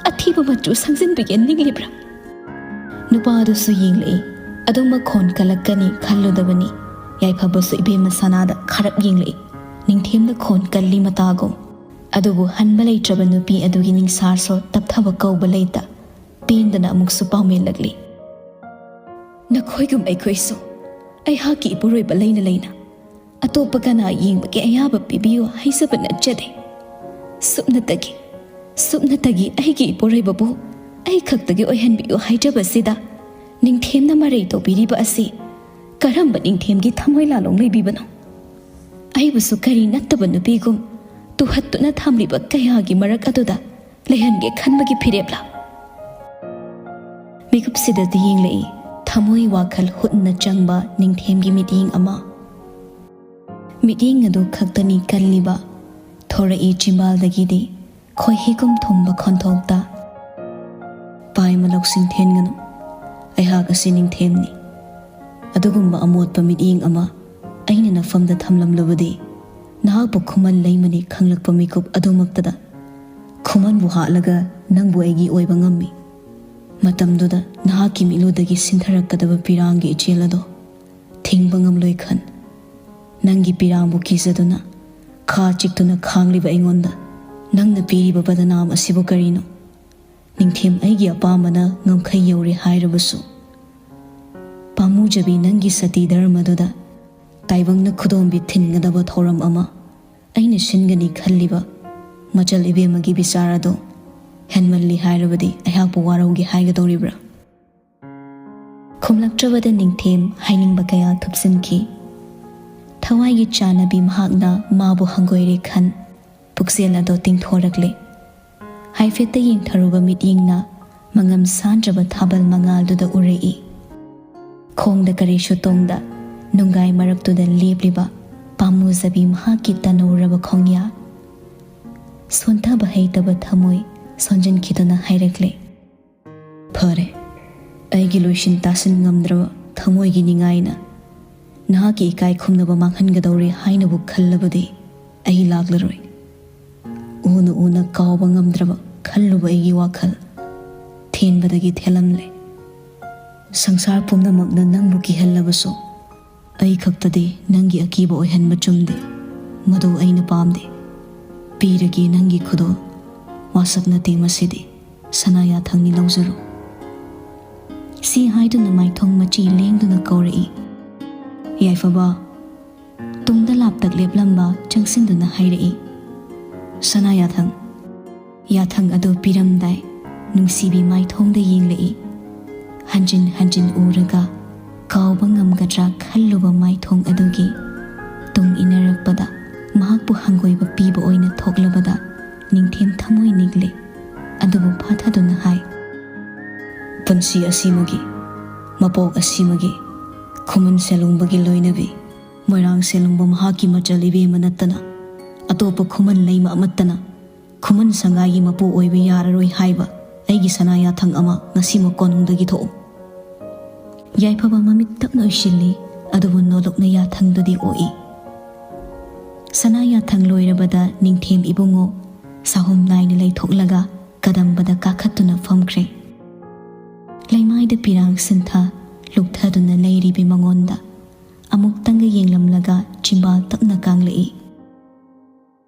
ꯑꯊꯤꯕ ꯃꯆꯨ ꯁꯪꯖꯤꯟꯕꯤꯒꯦ ꯅꯤꯡꯂꯤꯕ꯭ꯔꯥ?" ꯅꯨꯄꯥ ꯑꯗꯨꯁꯨ ꯌꯦꯡꯂꯛꯏ꯫ ꯑꯗꯨꯝ ꯃꯈꯣꯟ ꯀꯜꯂꯛꯀꯅꯤ ꯈꯜꯂꯨꯗꯕꯅꯤ꯫ ꯌꯥꯏꯐꯕꯁꯨ ꯏꯕꯦꯝꯃ ꯁꯅꯥꯗ ꯈꯔꯞ ꯌꯦꯡꯂꯛꯏ꯫ ꯅꯤꯡꯊꯦꯝꯗ ꯈꯣꯟ ꯀꯜꯂꯤ ꯃꯇꯥꯒꯨꯝ꯫ ꯑꯗꯨꯕꯨ ꯍꯟꯕ ꯂꯩꯇ꯭ꯔꯕ ꯅꯨꯄꯤ ꯑꯗꯨꯒꯤ ꯅꯤꯡꯁꯥꯔꯁꯨ ꯇꯞꯊꯕ ꯀꯧꯕ ꯂꯩꯇ꯫ ꯄꯦꯟꯗꯅ ꯑꯃꯨꯛꯁꯨ ꯄꯥꯎꯃꯦꯜꯂꯛꯂꯤ꯫ "ꯅꯈꯣꯏꯒꯨꯝ ꯑꯩꯈꯣꯏꯁꯨ ꯑꯩꯍꯥꯛꯀꯤ ꯏꯄꯨꯔꯣꯏꯕ ꯂꯩꯅ ꯂꯩꯅ ꯑꯇꯣꯞꯄ ꯀꯅꯥ ꯌꯦꯡꯕꯒꯤ ꯑꯌꯥꯕ ꯄꯤꯕꯤꯌꯨ ꯍꯥꯏꯖꯕ ꯅꯠꯆꯗꯦ꯫ ꯁꯨꯞꯅꯇꯒꯤ, ꯁꯨꯞꯅꯇꯒꯤ ꯑꯩꯒꯤ ꯏꯄꯨꯔꯣꯏꯕꯕꯨ ꯑꯩ ꯈꯛꯇꯒꯤ ꯑꯣꯏꯍꯟꯕꯤꯌꯨ ꯍꯥꯏꯖꯕꯁꯤꯗ ꯅꯤꯡꯊꯦꯝꯅ ꯃꯔꯩ ꯇꯧꯕꯤꯔꯤꯕ ꯑꯁꯤ ꯀꯔꯝꯕ ꯅꯤꯡꯊꯦꯝꯒꯤ ꯊꯃꯣꯏ ꯂꯥꯂꯣꯡ ꯂꯩꯕꯤꯕꯅꯣ? ꯑꯩꯕꯨꯁꯨ ꯀꯔꯤ ꯅꯠꯇꯕ ꯅꯨꯄꯤꯒꯨꯝ ꯇꯨꯍꯠꯇꯨꯅ ꯊꯝꯂꯤꯕ ꯀꯌꯥꯒꯤ ꯃꯔꯛ ꯑꯗꯨꯗ ꯂꯩꯍꯟꯒꯦ ꯈꯟꯕꯒꯤ ꯐꯤꯔꯦꯞꯂꯥ?" ꯃꯤꯀꯨꯞꯁꯤꯗꯗꯤ ꯌꯦꯡꯂꯛꯏ ꯊꯃꯣꯏ ꯋꯥꯈꯜ ꯍꯨꯠꯅ ꯆꯪꯕ ꯅꯤꯡꯊꯦꯝꯒꯤ ꯃꯤꯠꯌꯦꯡ ꯑꯃ꯫ ꯃꯤꯠꯌꯦꯡ ꯑꯗꯨ ꯈꯛꯇꯅꯤ ꯀꯜꯂꯤꯕ꯫ ꯊꯣꯔꯛꯏ ꯆꯤꯝꯕꯥꯜꯗꯒꯤꯗꯤ ꯈꯣꯏꯍꯤꯒꯨꯝ ꯊꯨꯝꯕ ꯈꯣꯟꯊꯣꯛꯇ꯫ "ꯄꯥꯏꯃ ꯂꯧꯁꯤꯡ ꯊꯦꯟꯒꯅꯨ꯫ ꯑꯩꯍꯥꯛ ꯑꯁꯤ ꯅꯤꯡꯊꯦꯝꯅꯤ꯫ ꯑꯗꯨꯒꯨꯝꯕ ꯑꯃꯣꯠꯄ ꯃꯤꯠꯌꯦꯡ ꯑꯃ ꯑꯩꯅ ꯅꯐꯝꯗ ꯊꯝꯂꯝꯂꯕꯗꯤ ꯅꯍꯥꯛꯄꯨ ꯈꯨꯃꯟ ꯂꯩꯃꯅꯤ ꯈꯪꯂꯛꯄ ꯃꯤꯀꯨꯞ ꯑꯗꯨꯃꯛꯇꯗ ꯈꯨꯃꯟꯕꯨ ꯍꯥꯠꯂꯒ ꯅꯪꯕꯨ ꯑꯩꯒꯤ ꯑꯣꯏꯕ ꯉꯝꯃꯤ꯫ ꯃꯇꯝꯗꯨꯗ ꯅꯍꯥꯛꯀꯤ ꯃꯤꯠꯂꯨꯗꯒꯤ ꯁꯤꯟꯊꯔꯛꯀꯗꯕ ꯄꯤꯔꯥꯡꯒꯤ ꯏꯆꯦꯜ ꯑꯗꯣ ꯊꯤꯡꯕ ꯉꯝꯂꯣꯏ ꯈꯟ, ꯅꯪꯒꯤ ꯄꯤꯔꯥꯡꯕꯨ ꯀꯤꯖꯗꯨꯅ ꯈꯥ ꯆꯤꯛꯇꯨꯅ ꯈꯥꯡꯂꯤꯕ ꯑꯩꯉꯣꯟꯗ ꯅꯪꯅ ꯄꯤꯔꯤꯕ ꯕꯗꯅꯥꯝ ꯑꯁꯤꯕꯨ ꯀꯔꯤꯅꯣ? ꯅꯤꯡꯊꯦꯝ, ꯑꯩꯒꯤ ꯑꯄꯥꯝꯕꯅ ꯉꯝꯈꯩ ꯌꯧꯔꯦ ꯍꯥꯏꯔꯕꯁꯨ, ꯄꯥꯝꯃꯨꯖꯕꯤ, ꯅꯪꯒꯤ ꯁꯇꯤ ꯙꯔꯃꯗꯨꯗ ꯇꯥꯏꯕꯪꯅ ꯈꯨꯗꯣꯝꯕꯤ ꯊꯤꯟꯒꯗꯕ ꯊꯧꯔꯝ ꯑꯃ ꯑꯩꯅ ꯁꯤꯟꯒꯅꯤ ꯈꯜꯂꯤꯕ ꯃꯆꯜ ꯏꯕꯦꯝꯃꯒꯤ ꯕꯤꯆꯥꯔ ꯑꯗꯣ ꯍꯦꯟꯃꯜꯂꯤ ꯍꯥꯏꯔꯕꯗꯤ ꯑꯩꯍꯥꯛꯄꯨ ꯋꯥꯔꯧꯒꯦ ꯍꯥꯏꯒꯗꯧꯔꯤꯕ꯭ꯔꯥ? ꯈꯨꯝꯂꯛꯇ꯭ꯔꯕꯗ ꯅꯤꯡꯊꯦꯝ ꯍꯥꯏꯅꯤꯡꯕ ꯀꯌꯥ ꯊꯨꯞꯆꯤꯟꯈꯤ꯫ ꯊꯋꯥꯏꯒꯤ ꯆꯥꯟꯅꯕꯤ ꯃꯍꯥꯛꯅ ꯃꯥꯕꯨ ꯍꯪꯒꯣꯏꯔꯦ ꯈꯟ ꯄꯨꯛꯆꯦꯜ ꯑꯗꯣ ꯇꯤꯡꯊꯣꯔꯛꯂꯦ꯫ ꯍꯥꯏꯐꯦꯠꯇ ꯌꯦꯡꯊꯔꯨꯕ ꯃꯤꯠꯌꯦꯡꯅ ꯃꯉꯝ ꯁꯥꯟꯗ꯭ꯔꯕ ꯊꯥꯕꯜ ꯃꯉꯥꯜꯗꯨꯗ ꯎꯔꯛꯏ꯫ ꯈꯣꯡꯗ ꯀꯔꯤꯁꯨ ꯇꯣꯡꯗ ꯅꯨꯡꯒꯥꯏ ꯃꯔꯛꯇꯨꯗ ꯂꯦꯞꯂꯤꯕ ꯄꯥꯝꯃꯨꯖꯕꯤ ꯃꯍꯥꯛꯀꯤ ꯇꯅꯧꯔꯕ ꯈꯣꯡꯌꯥ꯫ ꯁꯣꯟꯊꯕ ꯍꯩꯇꯕ ꯊꯃꯣꯏ ꯁꯣꯟꯖꯤꯟꯈꯤꯗꯨꯅ ꯍꯥꯏꯔꯛꯂꯦ, "ꯐꯔꯦ, ꯑꯩꯒꯤ ꯂꯣꯏꯁꯤꯟ ꯇꯥꯁꯤꯟ ꯉꯝꯗ꯭ꯔꯕ ꯊꯃꯣꯏꯒꯤ ꯅꯤꯡꯉꯥꯏꯅ ꯅꯍꯥꯛꯀꯤ ꯏꯀꯥꯏ ꯈꯨꯝꯅꯕ ꯃꯥꯡꯍꯟꯒꯗꯧꯔꯦ ꯍꯥꯏꯅꯕꯨ ꯈꯜꯂꯕꯗꯤ ꯑꯩ ꯂꯥꯛꯂꯔꯣꯏ꯫ ꯎꯅ ꯎꯅ ꯀꯥꯎꯕ ꯉꯝꯗ꯭ꯔꯕ ꯈꯜꯂꯨꯕ ꯑꯩꯒꯤ ꯋꯥꯈꯜ ꯊꯦꯟꯕꯗꯒꯤ ꯊꯦꯜꯂꯝꯂꯦ꯫ ꯁꯪꯁꯥꯔ ꯄꯨꯝꯅꯃꯛꯅ ꯅꯪꯕꯨ ꯀꯤꯍꯜꯂꯕꯁꯨ ꯑꯩ ꯈꯛꯇꯗꯤ ꯅꯪꯒꯤ ꯑꯀꯤꯕ ꯑꯣꯏꯍꯟꯕ ꯆꯨꯝꯗꯦ꯫ ꯃꯗꯨ ꯑꯩꯅ ꯄꯥꯝꯗꯦ꯫ ꯄꯤꯔꯒꯦ ꯅꯪꯒꯤ ꯈꯨꯗꯣꯜ꯫ ꯋꯥꯁꯛ ꯅꯠꯇꯦ ꯃꯁꯤꯗꯤ꯫ ꯁꯅꯥ ꯌꯥꯊꯪꯅꯤ, ꯂꯧꯖꯔꯣ꯫" ꯁꯤ ꯍꯥꯏꯗꯨꯅ ꯃꯥꯏꯊꯣꯡ ꯃꯆꯤ ꯂꯦꯡꯗꯨꯅ ꯀꯧꯔꯛꯏ꯫ ꯌꯥꯏꯐꯕ꯫ ꯇꯨꯡꯗ ꯂꯥꯞꯇꯛ ꯂꯦꯞꯂꯝꯕ ꯆꯪꯁꯤꯟꯗꯨꯅ ꯍꯥꯏꯔꯛꯏ, "ꯁꯅꯥ ꯌꯥꯊꯪ꯫" ꯌꯥꯊꯪ ꯑꯗꯨ ꯄꯤꯔꯝꯗꯥꯏ ꯅꯨꯡꯁꯤꯕꯤ ꯃꯥꯏꯊꯣꯡꯗ ꯌꯦꯡꯂꯛꯏ꯫ ꯍꯟꯖꯤꯟ ꯍꯟꯖꯤꯟ ꯎꯔꯒ ꯀꯥꯎꯕ ꯉꯝꯒꯗ꯭ꯔꯥ ꯈꯜꯂꯨꯕ ꯃꯥꯏꯊꯣꯡ ꯑꯗꯨꯒꯤ ꯇꯨꯡ ꯏꯟꯅꯔꯛꯄꯗ ꯃꯍꯥꯛꯄꯨ ꯍꯪꯒꯣꯏꯕ ꯄꯤꯕ ꯑꯣꯏꯅ ꯊꯣꯛꯂꯕꯗ ꯅꯤꯡꯊꯦꯝ ꯊꯃꯣꯏ ꯅꯤꯛꯂꯦ꯫ ꯑꯗꯨꯕꯨ ꯐꯥꯊꯗꯨꯅ ꯍꯥꯏ, "ꯄꯨꯟꯁꯤ ꯑꯁꯤꯃꯒꯤ, ꯃꯄꯣꯛ ꯑꯁꯤꯃꯒꯤ ꯈꯨꯃꯟ ꯁꯦꯂꯨꯡꯕꯒꯤ ꯂꯣꯏꯅꯕꯤ, ꯃꯣꯏꯔꯥꯡ ꯁꯦꯂꯨꯡꯕ ꯃꯍꯥꯛꯀꯤ ꯃꯆꯜ ꯏꯕꯦꯝꯃ ꯅꯠꯇꯅ ꯑꯇꯣꯞꯄ ꯈꯨꯃꯟ ꯂꯩꯃ ꯑꯃꯠꯇꯅ ꯈꯨꯃꯟ ꯁꯪꯒꯥꯏꯒꯤ ꯃꯄꯨ ꯑꯣꯏꯕ ꯌꯥꯔꯔꯣꯏ ꯍꯥꯏꯕ ꯑꯩꯒꯤ ꯁꯅꯥ ꯌꯥꯊꯪ ꯑꯃ ꯉꯁꯤꯃꯛ ꯀꯣꯅꯨꯡꯗꯒꯤ ꯊꯣꯛꯎ꯫" ꯌꯥꯏꯐꯕ ꯃꯃꯤꯠ ꯇꯞꯅ ꯎꯏꯁꯤꯜꯂꯤ, ꯑꯗꯨꯕꯨ ꯅꯣꯂꯨꯛꯅ ꯌꯥꯊꯪꯗꯨꯗꯤ ꯑꯣꯛꯏ꯫ ꯁꯅꯥ ꯌꯥꯊꯪ ꯂꯣꯏꯔꯕꯗ ꯅꯤꯡꯊꯦꯝ ꯏꯕꯨꯡꯉꯣ ꯁꯥꯍꯨꯝ ꯅꯥꯏꯅ ꯂꯩꯊꯣꯛꯂꯒ ꯀꯗꯝꯕꯗ ꯀꯥꯈꯠꯇꯨꯅ ꯐꯝꯈ꯭ꯔꯦ꯫ ꯄꯤꯔꯥꯡ ꯁꯤꯟꯊ ꯂꯨꯞꯊꯗꯨꯅ ꯂꯩꯔꯤꯕꯤ ꯃꯉꯣꯟꯗ ꯑꯃꯨꯛꯇꯪꯒ ꯌꯦꯡꯂꯝꯂꯒ ꯆꯤꯝꯕꯥꯜ ꯇꯞꯅ ꯀꯥꯡꯂꯛꯏ꯫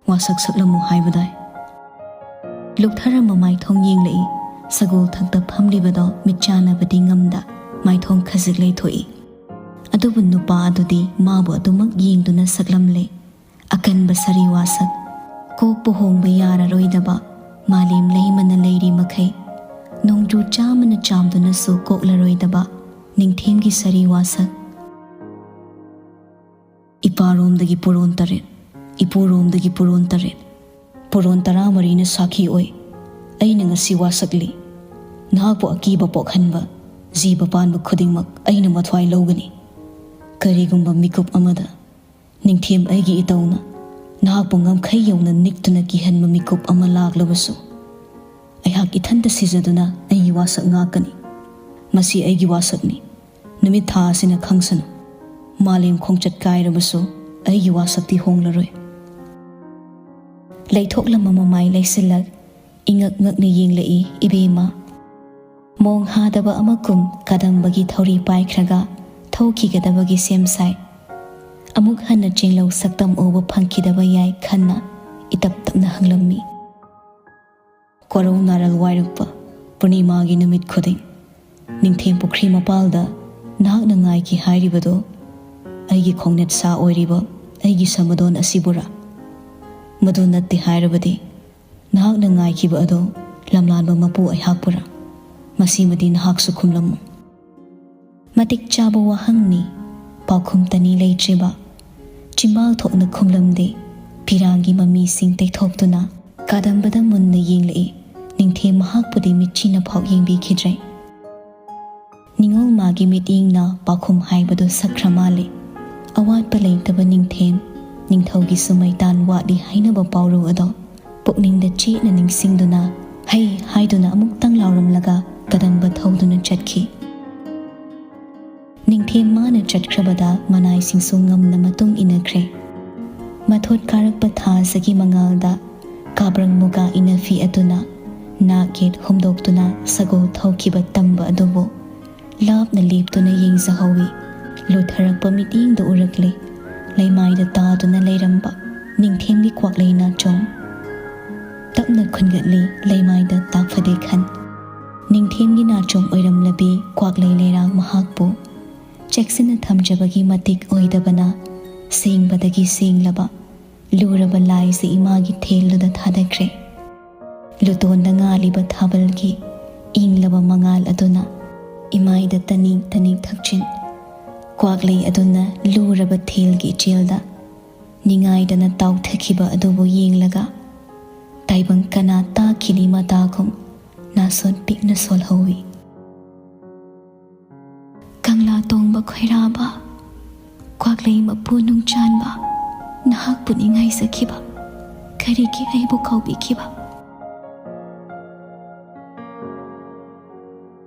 "ꯋꯥꯁꯛ ꯁꯛꯂꯝꯃꯨ ꯍꯥꯏꯕꯗꯥꯏ?" ꯂꯨꯞꯊꯔꯝꯕ ꯃꯥꯏꯊꯣꯡ ꯌꯦꯡꯂꯛꯏ꯫ ꯁꯒꯣꯜ ꯊꯛꯇ ꯐꯝꯂꯤꯕꯗꯣ ꯃꯤꯠ ꯆꯥꯟꯅꯕꯗꯤ ꯉꯝꯗ ꯃꯥꯏꯊꯣꯡ ꯈꯖꯤꯛ ꯂꯩꯊꯣꯛꯏ꯫ ꯑꯗꯨꯕꯨ ꯅꯨꯄꯥ ꯑꯗꯨꯗꯤ ꯃꯥꯕꯨ ꯑꯗꯨꯃꯛ ꯌꯦꯡꯗꯨꯅ ꯁꯛꯂꯝꯂꯦ꯫ ꯑꯀꯟꯕ ꯁꯥꯔꯤ ꯋꯥꯁꯛ, ꯀꯣꯛꯄꯨ ꯍꯣꯡꯕ ꯌꯥꯔꯔꯣꯏꯗꯕ, ꯃꯥꯂꯦꯝ ꯂꯩꯃꯅ ꯂꯩꯔꯤ ꯃꯈꯩ, ꯅꯣꯡꯖꯨ ꯆꯥꯝꯃꯅ ꯆꯥꯝꯗꯨꯅꯁꯨ ꯀꯣꯛꯂꯔꯣꯏꯗꯕ ꯅꯤꯡꯊꯦꯝꯒꯤ ꯁꯥꯔꯤ ꯋꯥꯁꯛ꯫ "ꯏꯄꯥꯔꯣꯝꯗꯒꯤ ꯄꯨꯔꯣꯟ ꯇꯔꯦꯠ, ꯏꯄꯨꯔꯣꯝꯗꯒꯤ ꯄꯨꯔꯣꯟ ꯇꯔꯦꯠ, ꯄꯨꯔꯣꯟ ꯇꯔꯥꯃꯔꯤꯅ ꯁꯥꯈꯤ ꯑꯣꯏ꯫ ꯑꯩꯅ ꯉꯁꯤ ꯋꯥꯁꯛꯂꯤ꯫ ꯅꯍꯥꯛꯄꯨ ꯑꯀꯤꯕ ꯄꯣꯛꯍꯟꯕ ꯖꯤꯕ ꯄꯥꯟꯕ ꯈꯨꯗꯤꯡꯃꯛ ꯑꯩꯅ ꯃꯊ꯭ꯋꯥꯏ ꯂꯧꯒꯅꯤ꯫ ꯀꯔꯤꯒꯨꯝꯕ ꯃꯤꯀꯨꯞ ꯑꯃꯗ ꯅꯤꯡꯊꯦꯝ ꯑꯩꯒꯤ ꯏꯇꯧꯅ ꯅꯍꯥꯛꯄꯨ ꯉꯝꯈꯩ ꯌꯧꯅ ꯅꯤꯛꯇꯨꯅ ꯀꯤꯍꯟꯕ ꯃꯤꯀꯨꯞ ꯑꯃ ꯂꯥꯛꯂꯕꯁꯨ, ꯑꯩꯍꯥꯛ ꯏꯊꯟꯇ ꯁꯤꯖꯗꯨꯅ ꯑꯩꯒꯤ ꯋꯥꯁꯛ ꯉꯥꯛꯀꯅꯤ꯫ ꯃꯁꯤ ꯑꯩꯒꯤ ꯋꯥꯁꯛꯅꯤ꯫ ꯅꯨꯃꯤꯠ ꯊꯥ ꯑꯁꯤꯅ ꯈꯪꯁꯅꯨ꯫ ꯃꯥꯂꯦꯝ ꯈꯣꯡꯆꯠ ꯀꯥꯏꯔꯕꯁꯨ ꯑꯩꯒꯤ ꯋꯥꯁꯛꯇꯤ ꯍꯣꯡꯂꯔꯣꯏ꯫" ꯂꯩꯊꯣꯛꯂꯝꯕ ꯃꯃꯥꯏ ꯂꯩꯁꯤꯜꯂꯛ, ꯏꯉꯛ ꯉꯛꯅ ꯌꯦꯡꯂꯛꯏ ꯏꯕꯦꯝꯃ꯫ ꯃꯣꯡ ꯍꯥꯗꯕ ꯑꯃꯒꯨꯝ ꯀꯗꯝꯕꯒꯤ ꯊꯧꯔꯤ ꯄꯥꯏꯈ꯭ꯔꯒ ꯊꯣꯛꯈꯤꯒꯗꯕꯒꯤ ꯁꯦꯝ ꯁꯥꯏ꯫ ꯑꯃꯨꯛ ꯍꯟꯅ ꯆꯦꯡꯂꯧ ꯁꯛꯇꯝ ꯎꯕ ꯐꯪꯈꯤꯗꯕ ꯌꯥꯏ ꯈꯟꯅ ꯏꯇꯞ ꯇꯞꯅ ꯍꯪꯂꯝꯃꯤ꯫ "ꯀꯣꯔꯧ ꯅꯥꯔꯜ ꯋꯥꯏꯔꯛꯄ ꯄꯨꯔꯅꯤꯃꯥꯒꯤ ꯅꯨꯃꯤꯠ ꯈꯨꯗꯤꯡ ꯅꯤꯡꯊꯦꯝ ꯄꯨꯈ꯭ꯔꯤ ꯃꯄꯥꯜꯗ ꯅꯍꯥꯛꯅ ꯉꯥꯏꯈꯤ ꯍꯥꯏꯔꯤꯕꯗꯨ ꯑꯩꯒꯤ ꯈꯣꯡꯅꯦꯠ ꯁꯥ ꯑꯣꯏꯔꯤꯕ ꯑꯩꯒꯤ ꯁꯃꯗꯣꯟ ꯑꯁꯤꯕꯨꯔꯥ? ꯃꯗꯨ ꯅꯠꯇꯦ ꯍꯥꯏꯔꯕꯗꯤ ꯅꯍꯥꯛꯅ ꯉꯥꯏꯈꯤꯕ ꯑꯗꯨ ꯂꯝꯂꯥꯟꯕ ꯃꯄꯨ ꯑꯩꯍꯥꯛꯄꯨꯔꯥ? ꯃꯁꯤꯃꯗꯤ ꯅꯍꯥꯛꯁꯨ ꯈꯨꯝꯂꯝꯃꯨ꯫" ꯃꯇꯤꯛ ꯆꯥꯕ ꯋꯥꯍꯪꯅꯤ꯫ ꯄꯥꯎꯈꯨꯝ ꯇꯅꯤ ꯂꯩꯇ꯭ꯔꯤꯕ꯫ ꯆꯤꯝꯕꯥꯜ ꯊꯣꯛꯅ ꯈꯨꯝꯂꯝꯗꯦ꯫ ꯐꯤꯔꯥꯡꯒꯤ ꯃꯃꯤꯁꯤꯡ ꯇꯩꯊꯣꯛꯇꯨꯅ ꯀꯥꯗꯝꯕꯗ ꯃꯨꯟꯅ ꯌꯦꯡꯂꯛꯏ꯫ ꯅꯤꯡꯊꯦꯝ ꯃꯍꯥꯛꯄꯨꯗꯤ ꯃꯤꯠꯆꯤꯅ ꯐꯥꯎ ꯌꯦꯡꯕꯤꯈꯤꯗ꯭ꯔꯦ꯫ ꯅꯤꯉꯣꯜ ꯃꯥꯒꯤ ꯃꯤꯠꯌꯦꯡꯅ ꯄꯥꯎꯈꯨꯝ ꯍꯥꯏꯕꯗꯨ ꯁꯛꯈ꯭ꯔ ꯃꯥꯜꯂꯤ꯫ ꯑꯋꯥꯠꯄ ꯂꯩꯇꯕ ꯅꯤꯡꯊꯦꯝ, ꯅꯤꯡꯊꯧꯒꯤꯁꯨ ꯃꯩꯇꯥꯟ ꯋꯥꯠꯂꯤ ꯍꯥꯏꯅꯕ ꯄꯥꯎꯔꯧ ꯑꯗꯣ ꯄꯨꯛꯅꯤꯡꯗ ꯆꯦꯠꯅ ꯅꯤꯡꯁꯤꯡꯗꯨꯅ ꯍꯩ ꯍꯥꯏꯗꯨꯅ ꯑꯃꯨꯛꯇꯪ ꯂꯥꯎꯔꯝꯂꯒ ꯀꯗꯝꯕ ꯊꯧꯗꯨꯅ ꯆꯠꯈꯤ꯫ ꯅꯤꯡꯊꯦꯝ ꯃꯥꯅ ꯆꯠꯈ꯭ꯔꯕꯗ ꯃꯅꯥꯏꯁꯤꯡꯁꯨ ꯉꯝꯅ ꯃꯇꯨꯡ ꯏꯟꯅꯈ꯭ꯔꯦ꯫ ꯃꯊꯣꯠ ꯀꯥꯔꯛꯄ ꯊꯥꯖꯒꯤ ꯃꯉꯥꯜꯗ ꯀꯥꯕ꯭ꯔꯪ ꯃꯨꯒꯥ ꯏꯅꯐꯤ ꯑꯗꯨꯅ ꯅꯥꯛ ꯌꯦꯠ ꯍꯨꯝꯗꯣꯛꯇꯨꯅ ꯁꯒꯣꯜ ꯊꯧꯈꯤꯕ ꯇꯝꯕ ꯑꯗꯨꯕꯨ ꯂꯥꯞꯅ ꯂꯦꯞꯇꯨꯅ ꯌꯦꯡꯖꯍꯧꯏ꯫ ꯂꯨꯊꯔꯛꯄ ꯃꯤꯠꯌꯦꯡꯗ ꯎꯔꯛꯂꯦ ꯂꯩꯃꯥꯏꯗ ꯇꯥꯗꯨꯅ ꯂꯩꯔꯝꯕ ꯅꯤꯡꯊꯦꯝꯒꯤ ꯀ꯭ꯋꯥꯛꯂꯩ ꯅꯥꯆꯣꯝ꯫ ꯇꯞꯅ ꯈꯨꯟꯒꯠꯂꯤ ꯂꯩꯃꯥꯏꯗ ꯇꯥꯛꯐꯗꯦ ꯈꯟ꯫ ꯅꯤꯡꯊꯦꯝꯒꯤ ꯅꯥꯆꯣꯝ ꯑꯣꯏꯔꯝꯂꯕꯤ ꯀ꯭ꯋꯥꯛꯂꯩ ꯂꯩꯔꯥꯡ ꯃꯍꯥꯛꯄꯨ ꯆꯦꯛꯁꯤꯟꯅ ꯊꯝꯖꯕꯒꯤ ꯃꯇꯤꯛ ꯑꯣꯏꯗꯕꯅ, ꯁꯦꯡꯕꯗꯒꯤ ꯁꯦꯡꯂꯕ ꯂꯨꯔꯕ ꯂꯥꯏꯁꯦ ꯏꯃꯥꯒꯤ ꯊꯦꯜꯗꯨꯗ ꯊꯥꯗꯈ꯭ꯔꯦ꯫ ꯂꯨꯇꯣꯟꯗ ꯉꯥꯜꯂꯤꯕ ꯊꯥꯕꯜꯒꯤ ꯏꯪꯂꯕ ꯃꯉꯥꯜ ꯑꯗꯨꯅ ꯏꯃꯥꯏꯗ ꯇꯅꯤꯛ ꯇꯅꯤꯛ ꯊꯛꯆꯤꯟ꯫ ꯀ꯭ꯋꯥꯛꯂꯩ ꯑꯗꯨꯅ ꯂꯨꯔꯕ ꯊꯦꯜꯒꯤ ꯏꯆꯦꯜꯗ ꯅꯤꯡꯉꯥꯏꯗꯅ ꯇꯥꯎꯊꯈꯤꯕ ꯑꯗꯨꯕꯨ ꯌꯦꯡꯂꯒ ꯇꯥꯏꯕꯪ ꯀꯅꯥ ꯇꯥꯈꯤꯅꯤ ꯃꯇꯥꯒꯨꯝ ꯅꯥꯁꯣꯟ ꯄꯤꯛꯅ ꯁꯣꯜꯍꯧꯏ꯫ ꯀꯪꯂꯥ ꯇꯣꯡꯕ ꯈꯣꯏꯔꯥꯕ, ꯀ꯭ꯋꯥꯛꯂꯩ ꯃꯄꯨ ꯅꯨꯡꯆꯥꯟꯕ, ꯅꯍꯥꯛꯄꯨ ꯅꯤꯡꯉꯥꯏꯖꯈꯤꯕ, ꯀꯔꯤꯒꯤ ꯑꯩꯕꯨ ꯀꯥꯎꯕꯤꯈꯤꯕ?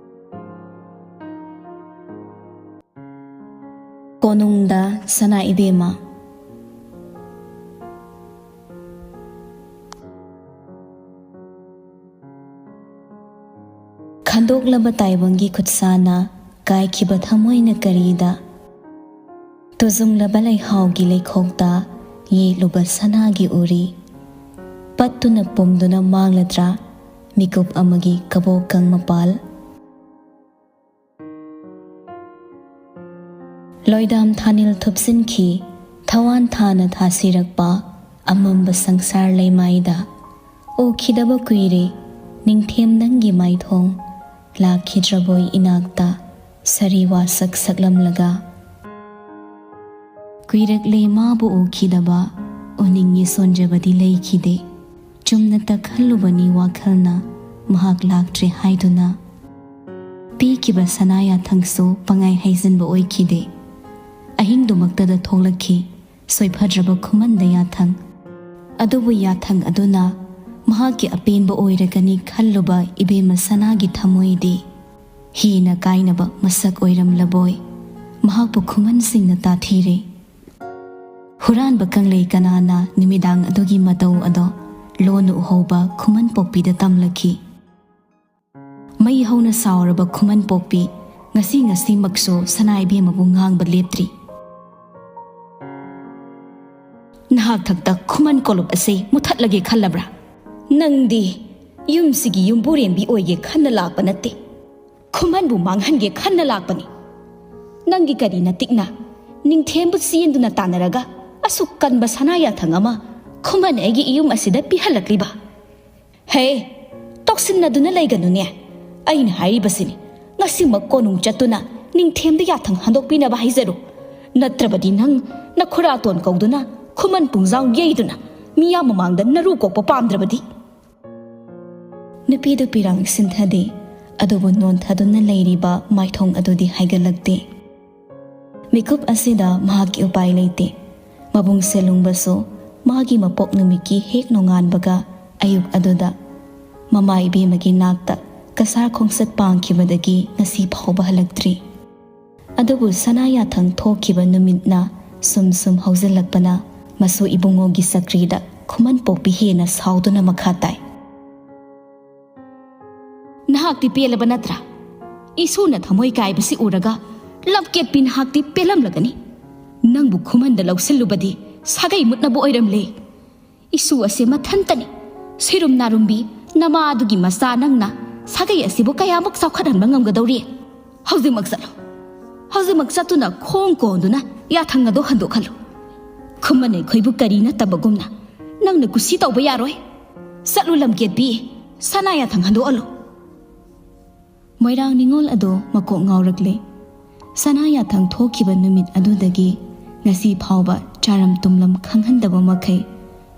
ꯀꯣꯅꯨꯡꯗ ꯁꯅꯥ ꯏꯕꯦꯝꯃ꯫ ꯈꯟꯗꯣꯛꯂꯕ ꯇꯥꯏꯕꯪꯒꯤ ꯈꯨꯠꯁꯥꯅ ꯀꯥꯏꯈꯤꯕ ꯊꯃꯣꯏꯅ ꯀꯔꯤꯗ? ꯇꯨꯖꯨꯡꯂꯕ ꯂꯩꯍꯥꯎꯒꯤ ꯂꯩꯈꯣꯛꯇ ꯌꯦꯛꯂꯨꯕ ꯁꯅꯥꯒꯤ ꯎꯔꯤ꯫ ꯄꯠꯇꯨꯅ ꯄꯨꯝꯗꯨꯅ ꯃꯥꯡꯂꯗ꯭ꯔꯥ ꯃꯤꯀꯨꯞ ꯑꯃꯒꯤ ꯀꯕꯣꯛꯀꯪ ꯃꯄꯥꯜ? ꯂꯣꯏꯗꯥꯝ ꯊꯥꯅꯤꯜ ꯊꯨꯞꯆꯤꯟꯈꯤ, ꯊꯋꯥꯟ ꯊꯥꯅ ꯊꯥꯁꯤꯔꯛꯄ ꯑꯃꯝꯕ ꯁꯪꯁꯥꯔ ꯂꯩꯃꯥꯏꯗ꯫ ꯎꯈꯤꯗꯕ ꯀꯨꯏꯔꯦ ꯅꯤꯡꯊꯦꯝ ꯅꯪꯒꯤ ꯃꯥꯏꯊꯣꯡ, ꯂꯥꯛꯈꯤꯗ꯭ꯔꯕꯣꯏ ꯏꯅꯥꯛꯇ ꯁꯥꯔꯤ ꯋꯥꯁꯛ ꯁꯛꯂꯝꯂꯒ꯫ ꯀꯨꯏꯔꯛꯂꯦ ꯃꯥꯕꯨ ꯎꯈꯤꯗꯕ, ꯎꯅꯤꯡꯉꯦ ꯁꯣꯟꯖꯕꯗꯤ ꯂꯩꯈꯤꯗꯦ꯫ ꯆꯨꯝꯅꯇ ꯈꯜꯂꯨꯕꯅꯤ ꯋꯥꯈꯜꯅ ꯃꯍꯥꯛ ꯂꯥꯛꯇ꯭ꯔꯦ ꯍꯥꯏꯗꯨꯅ꯫ ꯄꯤꯈꯤꯕ ꯁꯅꯥ ꯌꯥꯊꯪꯁꯨ ꯄꯪꯍꯥꯏ ꯍꯥꯏꯖꯤꯟꯕ ꯑꯣꯏꯈꯤꯗꯦ꯫ ꯑꯍꯤꯡꯗꯨꯃꯛꯇꯗ ꯊꯣꯛꯂꯛꯈꯤ ꯁꯣꯏꯐꯗ꯭ꯔꯕ ꯈꯨꯃꯟꯗ ꯌꯥꯊꯪ꯫ ꯑꯗꯨꯕꯨ ꯌꯥꯊꯪ ꯑꯗꯨꯅ ꯃꯍꯥꯛꯀꯤ ꯑꯄꯦꯟꯕ ꯑꯣꯏꯔꯒꯅꯤ ꯈꯜꯂꯨꯕ ꯏꯕꯦꯝꯃ ꯁꯅꯥꯒꯤ ꯊꯃꯣꯏꯗꯤ ꯍꯤꯅ ꯀꯥꯏꯅꯕ ꯃꯁꯛ ꯑꯣꯏꯔꯝꯂꯕꯣꯏ ꯃꯍꯥꯛꯄꯨ ꯈꯨꯃꯟꯁꯤꯡꯅ ꯇꯥꯊꯤꯔꯦ꯫ ꯍꯨꯔꯥꯟꯕ ꯀꯪꯂꯩ ꯀꯅꯥꯅ ꯅꯨꯃꯤꯗꯥꯡ ꯑꯗꯨꯒꯤ ꯃꯇꯧ ꯑꯗꯣ ꯂꯣꯟꯅ ꯎꯍꯧꯕ ꯈꯨꯃꯟ ꯄꯣꯛꯄꯤꯗ ꯇꯝꯂꯛꯈꯤ꯫ ꯃꯩ ꯍꯧꯅ ꯁꯥꯎꯔꯕ ꯈꯨꯃꯟ ꯄꯣꯛꯄꯤ ꯉꯁꯤ ꯉꯁꯤꯃꯛꯁꯨ ꯁꯅꯥ ꯏꯕꯦꯝꯃꯕꯨ ꯉꯥꯡꯕ ꯂꯦꯞꯇ꯭ꯔꯤ꯫ "ꯅꯍꯥꯛ ꯊꯛꯇ ꯈꯨꯃꯟ ꯀꯣꯂꯨꯞ ꯑꯁꯤ ꯃꯨꯊꯠꯂꯒꯦ ꯈꯜꯂꯕ꯭ꯔꯥ? ꯅꯪꯗꯤ ꯌꯨꯝꯁꯤꯒꯤ ꯌꯨꯝꯕꯨꯔꯦꯝꯕꯤ ꯑꯣꯏꯒꯦ ꯈꯟꯅ ꯂꯥꯛꯄ ꯅꯠꯇꯦ, ꯈꯨꯃꯟꯕꯨ ꯃꯥꯡꯍꯟꯒꯦ ꯈꯟꯅ ꯂꯥꯛꯄꯅꯤ꯫ ꯅꯪꯒꯤ ꯀꯔꯤ ꯅꯇꯤꯛꯅ ꯅꯤꯡꯊꯦꯝꯕꯨ ꯆꯦꯟꯗꯨꯅ ꯇꯥꯟꯅꯔꯒ ꯑꯁꯨꯛ ꯀꯟꯕ ꯁꯅꯥ ꯌꯥꯊꯪ ꯑꯃ ꯈꯨꯃꯟ ꯑꯩꯒꯤ ꯏꯌꯨꯝ ꯑꯁꯤꯗ ꯄꯤꯍꯜꯂꯛꯂꯤꯕ? ꯍꯦ, ꯇꯧꯁꯤꯟꯅꯗꯨꯅ ꯂꯩꯒꯅꯨꯅꯦ꯫ ꯑꯩꯅ ꯍꯥꯏꯔꯤꯕꯁꯤꯅꯤ, ꯉꯁꯤꯃꯛ ꯀꯣꯅꯨꯡ ꯆꯠꯇꯨꯅ ꯅꯤꯡꯊꯦꯝꯗ ꯌꯥꯊꯪ ꯍꯟꯗꯣꯛꯄꯤꯅꯕ ꯍꯥꯏꯖꯔꯨ꯫ ꯅꯠꯇ꯭ꯔꯕꯗꯤ ꯅꯪ ꯅꯈꯨꯔꯥꯇꯣꯟ ꯀꯧꯗꯨꯅ ꯈꯨꯃꯟ ꯄꯨꯡꯖꯥꯎ ꯌꯩꯗꯨꯅ ꯃꯤꯌꯥꯝ ꯃꯃꯥꯡꯗ ꯅꯔꯨ ꯀꯣꯛꯄ ꯄꯥꯝꯗ꯭ꯔꯕꯗꯤ?" ꯅꯨꯄꯤꯗꯨ ꯄꯤꯔꯥꯡ ꯁꯤꯟꯊꯗꯦ, ꯑꯗꯨꯕꯨ ꯅꯣꯟꯊꯗꯨꯅ ꯂꯩꯔꯤꯕ ꯃꯥꯏꯊꯣꯡ ꯑꯗꯨꯗꯤ ꯍꯥꯏꯒꯠꯂꯛꯇꯦ꯫ ꯃꯤꯀꯨꯞ ꯑꯁꯤꯗ ꯃꯍꯥꯛꯀꯤ ꯎꯄꯥꯏ ꯂꯩꯇꯦ꯫ ꯃꯕꯨꯡ ꯁꯦꯂꯨꯡꯕꯁꯨ ꯃꯥꯒꯤ ꯃꯄꯣꯛ ꯅꯨꯃꯤꯠꯀꯤ ꯍꯦꯛ ꯅꯣꯡꯉꯥꯟꯕꯒ ꯑꯌꯨꯛ ꯑꯗꯨꯗ ꯃꯃꯥ ꯏꯕꯦꯝꯃꯒꯤ ꯅꯥꯛꯇ ꯀꯁꯥꯔ ꯈꯣꯡꯆꯠ ꯄꯥꯡꯈꯤꯕꯗꯒꯤ ꯉꯁꯤ ꯐꯥꯎꯕ ꯍꯜꯂꯛꯇ꯭ꯔꯤ꯫ ꯑꯗꯨꯕꯨ ꯁꯅꯥ ꯌꯥꯊꯪ ꯊꯣꯛꯈꯤꯕ ꯅꯨꯃꯤꯠꯅ ꯁꯨꯝ ꯁꯨꯝ ꯍꯧꯖꯤꯜꯂꯛꯄꯅ ꯃꯁꯨ ꯏꯕꯨꯡꯉꯣꯒꯤ ꯆꯀ꯭ꯔꯤꯗ ꯈꯨꯃꯟ ꯄꯣꯛꯄꯤ ꯍꯦꯟꯅ ꯁꯥꯎꯗꯨꯅ ꯃꯈꯥ ꯇꯥꯏ꯫ "ꯅꯍꯥꯛꯇꯤ ꯄꯦꯜꯂꯕ ꯅꯠꯇ꯭ꯔꯥ? ꯏꯁꯨꯅ ꯊꯃꯣꯏ ꯀꯥꯏꯕꯁꯤ ꯎꯔꯒ ꯂꯝꯀꯦꯠꯄꯤ ꯅꯍꯥꯛꯇꯤ ꯄꯦꯜꯂꯝꯂꯒꯅꯤ꯫ ꯅꯪꯕꯨ ꯈꯨꯃꯟꯗ ꯂꯧꯁꯤꯜꯂꯨꯕꯗꯤ ꯁꯥꯒꯩ ꯃꯨꯠꯅꯕ ꯑꯣꯏꯔꯝꯂꯦ꯫ ꯏꯁꯨ ꯑꯁꯤ ꯃꯊꯟꯇꯅꯤ꯫ ꯁꯤꯔꯨꯝ ꯅꯥꯔꯨꯝꯕꯤ ꯅꯃꯥ ꯑꯗꯨꯒꯤ ꯃꯆꯥ ꯅꯪꯅ ꯁꯥꯒꯩ ꯑꯁꯤꯕꯨ ꯀꯌꯥꯃꯨꯛ ꯆꯥꯎꯈꯠꯍꯟꯕ ꯉꯝꯒꯗꯧꯔꯤ? ꯍꯧꯖꯤꯛꯃꯛ ꯆꯠꯂꯨ꯫ ꯍꯧꯖꯤꯛꯃꯛ ꯆꯠꯇꯨꯅ ꯈꯣꯡ ꯀꯣꯟꯗꯨꯅ ꯌꯥꯊꯪ ꯑꯗꯨ ꯍꯟꯗꯣꯛꯍꯜꯂꯨ꯫ ꯈꯨꯃꯟ ꯑꯩꯈꯣꯏꯕꯨ ꯀꯔꯤ ꯅꯠꯇꯕꯒꯨꯝꯅ ꯅꯪꯅ ꯀꯨꯁꯤ ꯇꯧꯕ ꯌꯥꯔꯣꯏ꯫ ꯆꯠꯂꯨ ꯂꯝꯀꯦꯠꯄꯤ, ꯁꯅꯥ ꯌꯥꯊꯪ ꯍꯟꯗꯣꯛꯍꯜꯂꯨ꯫" ꯃꯣꯏꯔꯥꯡ ꯅꯤꯉꯣꯜ ꯑꯗꯨ ꯃꯀꯣꯛ ꯉꯥꯎꯔꯛꯂꯦ꯫ ꯁꯅꯥ ꯌꯥꯊꯪ ꯊꯣꯛꯈꯤꯕ ꯅꯨꯃꯤꯠ ꯑꯗꯨꯗꯒꯤ ꯉꯁꯤ ꯐꯥꯎꯕ ꯆꯥꯔꯝ ꯇꯨꯝꯂꯝ ꯈꯪꯍꯟꯗꯕ ꯃꯈꯩ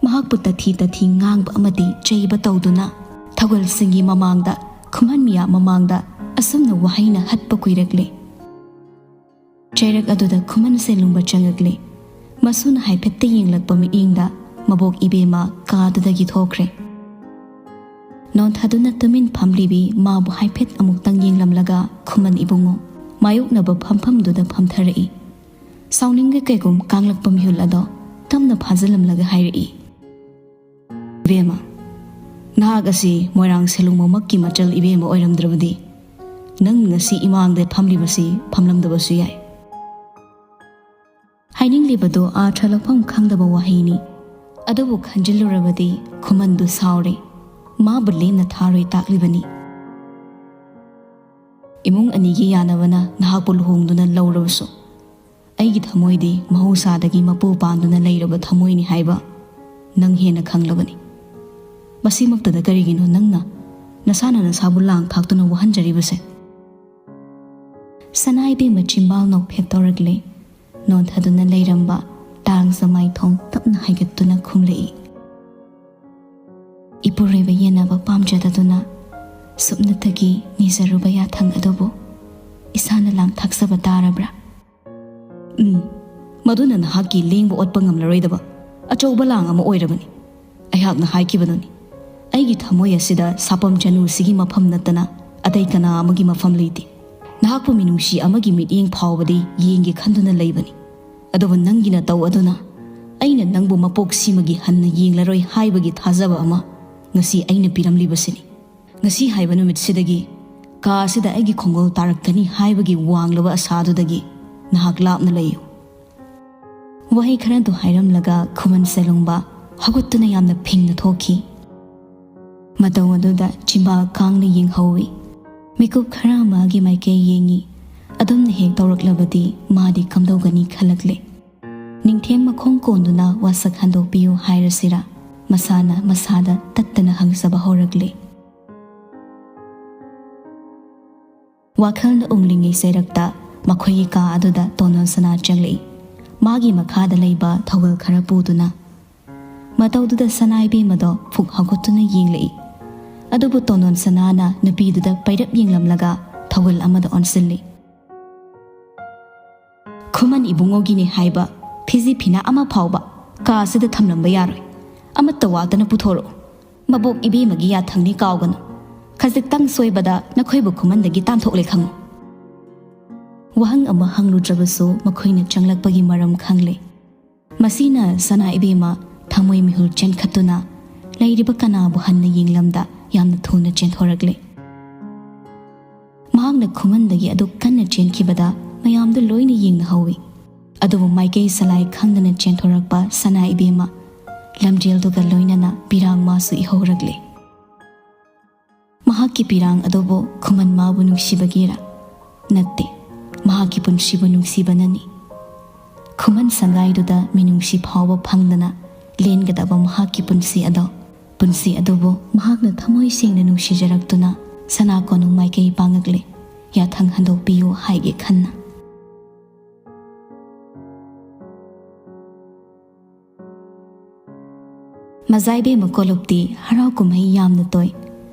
ꯃꯍꯥꯛꯄꯨ ꯇꯊꯤ ꯇꯊꯤ ꯉꯥꯡꯕ ꯑꯃꯗꯤ ꯆꯩꯕ ꯇꯧꯗꯨꯅ ꯊꯧꯒꯜꯁꯤꯡꯒꯤ ꯃꯃꯥꯡꯗ, ꯈꯨꯃꯟ ꯃꯤꯌꯥꯝ ꯃꯃꯥꯡꯗ ꯑꯁꯨꯝꯅ ꯋꯥꯍꯩꯅ ꯍꯠꯄ ꯀꯨꯏꯔꯛꯂꯦ꯫ ꯆꯩꯔꯛ ꯑꯗꯨꯗ ꯈꯨꯃꯟ ꯁꯦꯂꯨꯡꯕ ꯆꯪꯉꯛꯂꯦ꯫ ꯃꯁꯨꯅ ꯍꯥꯏꯐꯦꯠꯇ ꯌꯦꯡꯂꯛꯄ ꯃꯤꯠꯌꯦꯡꯗ ꯃꯕꯣꯛ ꯏꯕꯦꯝꯃ ꯀꯥꯗꯨꯗꯒꯤ ꯊꯣꯛꯈ꯭ꯔꯦ꯫ ꯅꯣꯟꯊꯗꯨꯅ ꯇꯨꯃꯤꯟ ꯐꯝꯂꯤꯕꯤ ꯃꯥꯕꯨ ꯍꯥꯏꯐꯦꯠ ꯑꯃꯨꯛꯇꯪ ꯌꯦꯡꯂꯝꯂꯒ ꯈꯨꯃꯟ ꯏꯕꯨꯡꯉꯣ ꯃꯥꯌꯣꯛꯅꯕ ꯐꯝꯐꯝꯗꯨꯗ ꯐꯝꯊꯔꯛꯏ꯫ ꯁꯥꯎꯅꯤꯡꯒ ꯀꯩꯒꯨꯝ ꯀꯥꯡꯂꯛꯄ ꯃꯤꯍꯨꯜ ꯑꯗꯣ ꯇꯞꯅ ꯐꯥꯖꯤꯜꯂꯝꯂꯒ ꯍꯥꯏꯔꯛꯏ, "ꯏꯕꯦꯝꯃ, ꯅꯍꯥꯛ ꯑꯁꯤ ꯃꯣꯏꯔꯥꯡ ꯁꯦꯂꯨꯡꯕꯃꯛꯀꯤ ꯃꯆꯜ ꯏꯕꯦꯝꯃ ꯑꯣꯏꯔꯝꯗ꯭ꯔꯕꯗꯤ "ꯅꯪ ꯉꯁꯤ ꯏꯃꯥꯡꯗ ꯐꯝꯂꯤꯕꯁꯤ ꯐꯝꯂꯝꯗꯕꯁꯨ ꯌꯥꯏ"꯫ ꯍꯥꯏꯅꯤꯡꯂꯤꯕꯗꯨ ꯑꯥꯔꯊ ꯂꯧꯐꯝ ꯈꯪꯗꯕ ꯋꯥꯍꯩꯅꯤ꯫ ꯑꯗꯨꯕꯨ ꯈꯟꯖꯤꯜꯂꯨꯔꯕꯗꯤ ꯈꯨꯃꯟꯗꯨ ꯁꯥꯎꯔꯦ꯫ ꯃꯥꯕꯨ ꯂꯦꯝꯅ ꯊꯥꯔꯣꯏ ꯇꯥꯛꯂꯤꯕꯅꯤ꯫ "ꯏꯃꯨꯡ ꯑꯅꯤꯒꯤ ꯌꯥꯅꯕꯅ ꯅꯍꯥꯛꯄꯨ ꯂꯨꯍꯣꯡꯗꯨꯅ ꯂꯧꯔꯕꯁꯨ, ꯑꯩꯒꯤ ꯊꯃꯣꯏꯗꯤ ꯃꯍꯧꯁꯥꯗꯒꯤ ꯃꯄꯨ ꯄꯥꯟꯗꯨꯅ ꯂꯩꯔꯕ ꯊꯃꯣꯏꯅꯤ ꯍꯥꯏꯕ ꯅꯪ ꯍꯦꯟꯅ ꯈꯪꯂꯕꯅꯤ꯫ ꯃꯁꯤꯃꯛꯇꯗ ꯀꯔꯤꯒꯤꯅꯣ ꯅꯪꯅ ꯅꯁꯥꯅ ꯅꯁꯥꯕꯨ ꯂꯥꯡ ꯊꯥꯛꯇꯨꯅ ꯋꯥꯍꯟꯖꯔꯤꯕꯁꯦ?" ꯁꯅꯥ ꯏꯕꯦꯝꯃ ꯆꯤꯝꯕꯥꯜ ꯅꯣꯛꯐꯦꯠ ꯇꯧꯔꯛꯂꯦ꯫ ꯅꯣꯟꯊꯗꯨꯅ ꯂꯩꯔꯝꯕ ꯇꯥꯡꯖ ꯃꯥꯏꯊꯣꯡ ꯇꯞꯅ ꯍꯥꯏꯒꯠꯇꯨꯅ ꯈꯨꯝꯂꯛꯏ꯫ "ꯏꯄꯨꯔꯣꯏꯕ ꯌꯦꯟꯅꯕ ꯄꯥꯝꯖꯗꯗꯨꯅ ꯁꯨꯞꯅꯇꯒꯤ ꯅꯤꯖꯔꯨꯕ ꯌꯥꯊꯪ ꯑꯗꯨꯕꯨ ꯏꯁꯥꯅ ꯂꯥꯡ ꯊꯥꯛꯆꯕ ꯇꯥꯔꯕ꯭ꯔꯥ?" "ꯎꯝ, ꯃꯗꯨꯅ ꯅꯍꯥꯛꯀꯤ ꯂꯦꯡꯕ ꯑꯣꯠꯄ ꯉꯝꯂꯔꯣꯏꯗꯕ ꯑꯆꯧꯕ ꯂꯥꯡ ꯑꯃ ꯑꯣꯏꯔꯕꯅꯤ꯫ ꯑꯩꯍꯥꯛꯅ ꯍꯥꯏꯈꯤꯕꯗꯨꯅꯤ, ꯑꯩꯒꯤ ꯊꯃꯣꯏ ꯑꯁꯤꯗ ꯁꯥꯄꯝ ꯆꯅꯨꯁꯤꯒꯤ ꯃꯐꯝ ꯅꯠꯇꯅ ꯑꯇꯩ ꯀꯅꯥ ꯑꯃꯒꯤ ꯃꯐꯝ ꯂꯩꯇꯦ꯫ ꯅꯍꯥꯛꯄꯨ ꯃꯤꯅꯨꯡꯁꯤ ꯑꯃꯒꯤ ꯃꯤꯠꯌꯦꯡ ꯐꯥꯎꯕꯗꯤ ꯌꯦꯡꯒꯦ ꯈꯟꯗꯨꯅ ꯂꯩꯕꯅꯤ꯫ ꯑꯗꯨꯕꯨ ꯅꯪꯒꯤ ꯅꯇꯧ ꯑꯗꯨꯅ ꯑꯩꯅ ꯅꯪꯕꯨ ꯃꯄꯣꯛ ꯁꯤꯃꯒꯤ ꯍꯟꯅ ꯌꯦꯡꯂꯔꯣꯏ ꯍꯥꯏꯕꯒꯤ ꯊꯥꯖꯕ ꯑꯃ ꯉꯁꯤ ꯑꯩꯅ ꯄꯤꯔꯝꯂꯤꯕꯁꯤꯅꯤ꯫ ꯉꯁꯤ ꯍꯥꯏꯕ ꯅꯨꯃꯤꯠꯁꯤꯗꯒꯤ ꯀꯥ ꯑꯁꯤꯗ ꯑꯩꯒꯤ ꯈꯣꯡꯒꯣꯜ ꯇꯥꯔꯛꯀꯅꯤ ꯍꯥꯏꯕꯒꯤ ꯋꯥꯡꯂꯕ ꯑꯁꯥꯗꯨꯗꯒꯤ ꯅꯍꯥꯛ ꯂꯥꯞꯅ ꯂꯩꯌꯨ"꯫ ꯋꯥꯍꯩ ꯈꯔꯗꯨ ꯍꯥꯏꯔꯝꯂꯒ ꯈꯨꯃꯟ ꯁꯦꯂꯨꯡꯕ ꯍꯧꯒꯠꯇꯨꯅ ꯌꯥꯝꯅ ꯐꯤꯡꯅ ꯊꯣꯛꯈꯤ꯫ ꯃꯇꯧ ꯑꯗꯨꯗ ꯆꯤꯝꯕꯥꯜ ꯀꯥꯡꯅ ꯌꯦꯡꯍꯧꯏ꯫ ꯃꯤꯀꯨꯞ ꯈꯔ ꯃꯥꯒꯤ ꯃꯥꯏꯀꯩ ꯌꯦꯡꯉꯤ꯫ ꯑꯗꯨꯝꯅ ꯍꯦꯛ ꯇꯧꯔꯛꯂꯕꯗꯤ ꯃꯥꯗꯤ ꯀꯝꯗꯧꯒꯅꯤ ꯈꯜꯂꯛꯂꯦ꯫ ꯅꯤꯡꯊꯦꯝ ꯃꯈꯣꯡ ꯀꯣꯟꯗꯨꯅ ꯋꯥꯁꯛ ꯍꯟꯗꯣꯛꯄꯤꯌꯨ ꯍꯥꯏꯔꯁꯤꯔꯥ? ꯃꯁꯥꯅ ꯃꯁꯥꯗ ꯇꯠꯇꯅ ꯍꯪꯖꯕ ꯍꯧꯔꯛꯂꯦ꯫ ꯋꯥꯈꯜꯅ ꯎꯪꯂꯤꯉꯩ ꯆꯩꯔꯛꯇ ꯃꯈꯣꯏꯒꯤ ꯀꯥ ꯑꯗꯨꯗ ꯇꯣꯟꯗꯣꯟ ꯁꯅꯥ ꯆꯪꯂꯛꯏ꯫ ꯃꯥꯒꯤ ꯃꯈꯥꯗ ꯂꯩꯕ ꯊꯧꯒꯜ ꯈꯔ ꯄꯨꯗꯨꯅ꯫ ꯃꯇꯧꯗꯨꯗ ꯁꯅꯥ ꯏꯕꯦꯝꯃꯗꯣ ꯐꯨꯛ ꯍꯧꯒꯠꯇꯨꯅ ꯌꯦꯡꯂꯛꯏ꯫ ꯑꯗꯨꯕꯨ ꯇꯣꯟꯗꯣꯟ ꯁꯅꯥꯅ ꯅꯨꯄꯤꯗꯨꯗ ꯄꯩꯔꯞ ꯌꯦꯡꯂꯝꯂꯒ ꯊꯧꯒꯜ ꯑꯃꯗ ꯑꯣꯟꯁꯤꯜꯂꯤ꯫ "ꯈꯨꯃꯟ ꯏꯕꯨꯡꯉꯣꯒꯤꯅꯦ ꯍꯥꯏꯕ ꯐꯤꯖꯤ ꯐꯤꯅꯥ ꯑꯃ ꯐꯥꯎꯕ ꯀꯥ ꯑꯁꯤꯗ ꯊꯝꯂꯝꯕ ꯌꯥꯔꯣꯏ꯫ ꯑꯃꯠꯇ ꯋꯥꯠꯇꯅ ꯄꯨꯊꯣꯔꯛꯎ꯫ ꯃꯕꯣꯛ ꯏꯕꯦꯝꯃꯒꯤ ꯌꯥꯊꯪꯅꯤ ꯀꯥꯎꯒꯅꯨ꯫ ꯈꯖꯤꯛꯇꯪ ꯁꯣꯏꯕꯗ ꯅꯈꯣꯏꯕꯨ ꯈꯨꯃꯟꯗꯒꯤ ꯇꯥꯟꯊꯣꯛꯂꯦ ꯈꯪꯉꯨ"꯫ ꯋꯥꯍꯪ ꯑꯃ ꯍꯪꯂꯨꯗ꯭ꯔꯕꯁꯨ ꯃꯈꯣꯏꯅ ꯆꯪꯂꯛꯄꯒꯤ ꯃꯔꯝ ꯈꯪꯂꯦ꯫ ꯃꯁꯤꯅ ꯁꯅꯥ ꯏꯕꯦꯝꯃ ꯊꯃꯣꯏ ꯃꯤꯍꯨꯜ ꯆꯦꯟꯈꯠꯇꯨꯅ ꯂꯩꯔꯤꯕ ꯀꯅꯥꯕꯨ ꯍꯟꯅ ꯌꯦꯡꯂꯝꯗ ꯌꯥꯝꯅ ꯊꯨꯅ ꯆꯦꯟꯊꯣꯔꯛꯂꯦ꯫ ꯃꯍꯥꯛ ꯈꯨꯃꯟꯗꯒꯤ ꯑꯗꯨꯛ ꯀꯟꯅ ꯆꯦꯟꯈꯤꯕꯗ ꯃꯌꯥꯝꯗꯨ ꯂꯣꯏꯅ ꯌꯦꯡꯅꯍꯧꯏ꯫ ꯑꯗꯨꯕꯨ ꯃꯥꯏꯀꯩ ꯁꯂꯥꯏ ꯈꯪꯗꯅ ꯆꯦꯟꯊꯣꯔꯛꯄ ꯁꯅꯥ ꯏꯕꯦꯝꯃ ꯂꯝꯖꯦꯜꯗꯨꯒ ꯂꯣꯏꯅꯅ ꯄꯤꯔꯥꯡ ꯃꯥꯁꯨ ꯏꯍꯧꯔꯛꯂꯦ꯫ ꯃꯍꯥꯛꯀꯤ ꯄꯤꯔꯥꯡ ꯑꯗꯨꯕꯨ ꯈꯨꯃꯟ ꯃꯥꯕꯨ ꯅꯨꯡꯁꯤꯕꯒꯤꯔꯥ? ꯅꯠꯇꯦ, ꯃꯍꯥꯛꯀꯤ ꯄꯨꯟꯁꯤꯕꯨ ꯅꯨꯡꯁꯤꯕꯅꯅꯤ꯫ ꯈꯨꯃꯟ ꯁꯪꯒꯥꯏꯗꯨꯗ ꯃꯤꯅꯨꯡꯁꯤ ꯐꯥꯎꯕ ꯐꯪꯗꯅ ꯂꯦꯟꯒꯗꯕ ꯃꯍꯥꯛꯀꯤ ꯄꯨꯟꯁꯤ ꯑꯗꯣ, ꯄꯨꯟꯁꯤ ꯑꯗꯨꯕꯨ ꯃꯍꯥꯛꯅ ꯊꯃꯣꯏ ꯁꯦꯡꯅ ꯅꯨꯡꯁꯤꯖꯔꯛꯇꯨꯅ ꯁꯅꯥ ꯀꯣꯅꯨꯡ ꯃꯥꯏꯀꯩ ꯄꯥꯡꯉꯛꯂꯦ꯫ ꯌꯥꯊꯪ ꯍꯟꯗꯣꯛꯄꯤꯌꯨ ꯍꯥꯏꯒꯦ ꯈꯟꯅ꯫ ꯃꯖꯥꯏꯕꯦꯝꯃ ꯀꯣꯂꯨꯞꯇꯤ ꯍꯔꯥꯎ ꯀꯨꯝꯍꯩ ꯌꯥꯝꯅ ꯇꯣꯏ꯫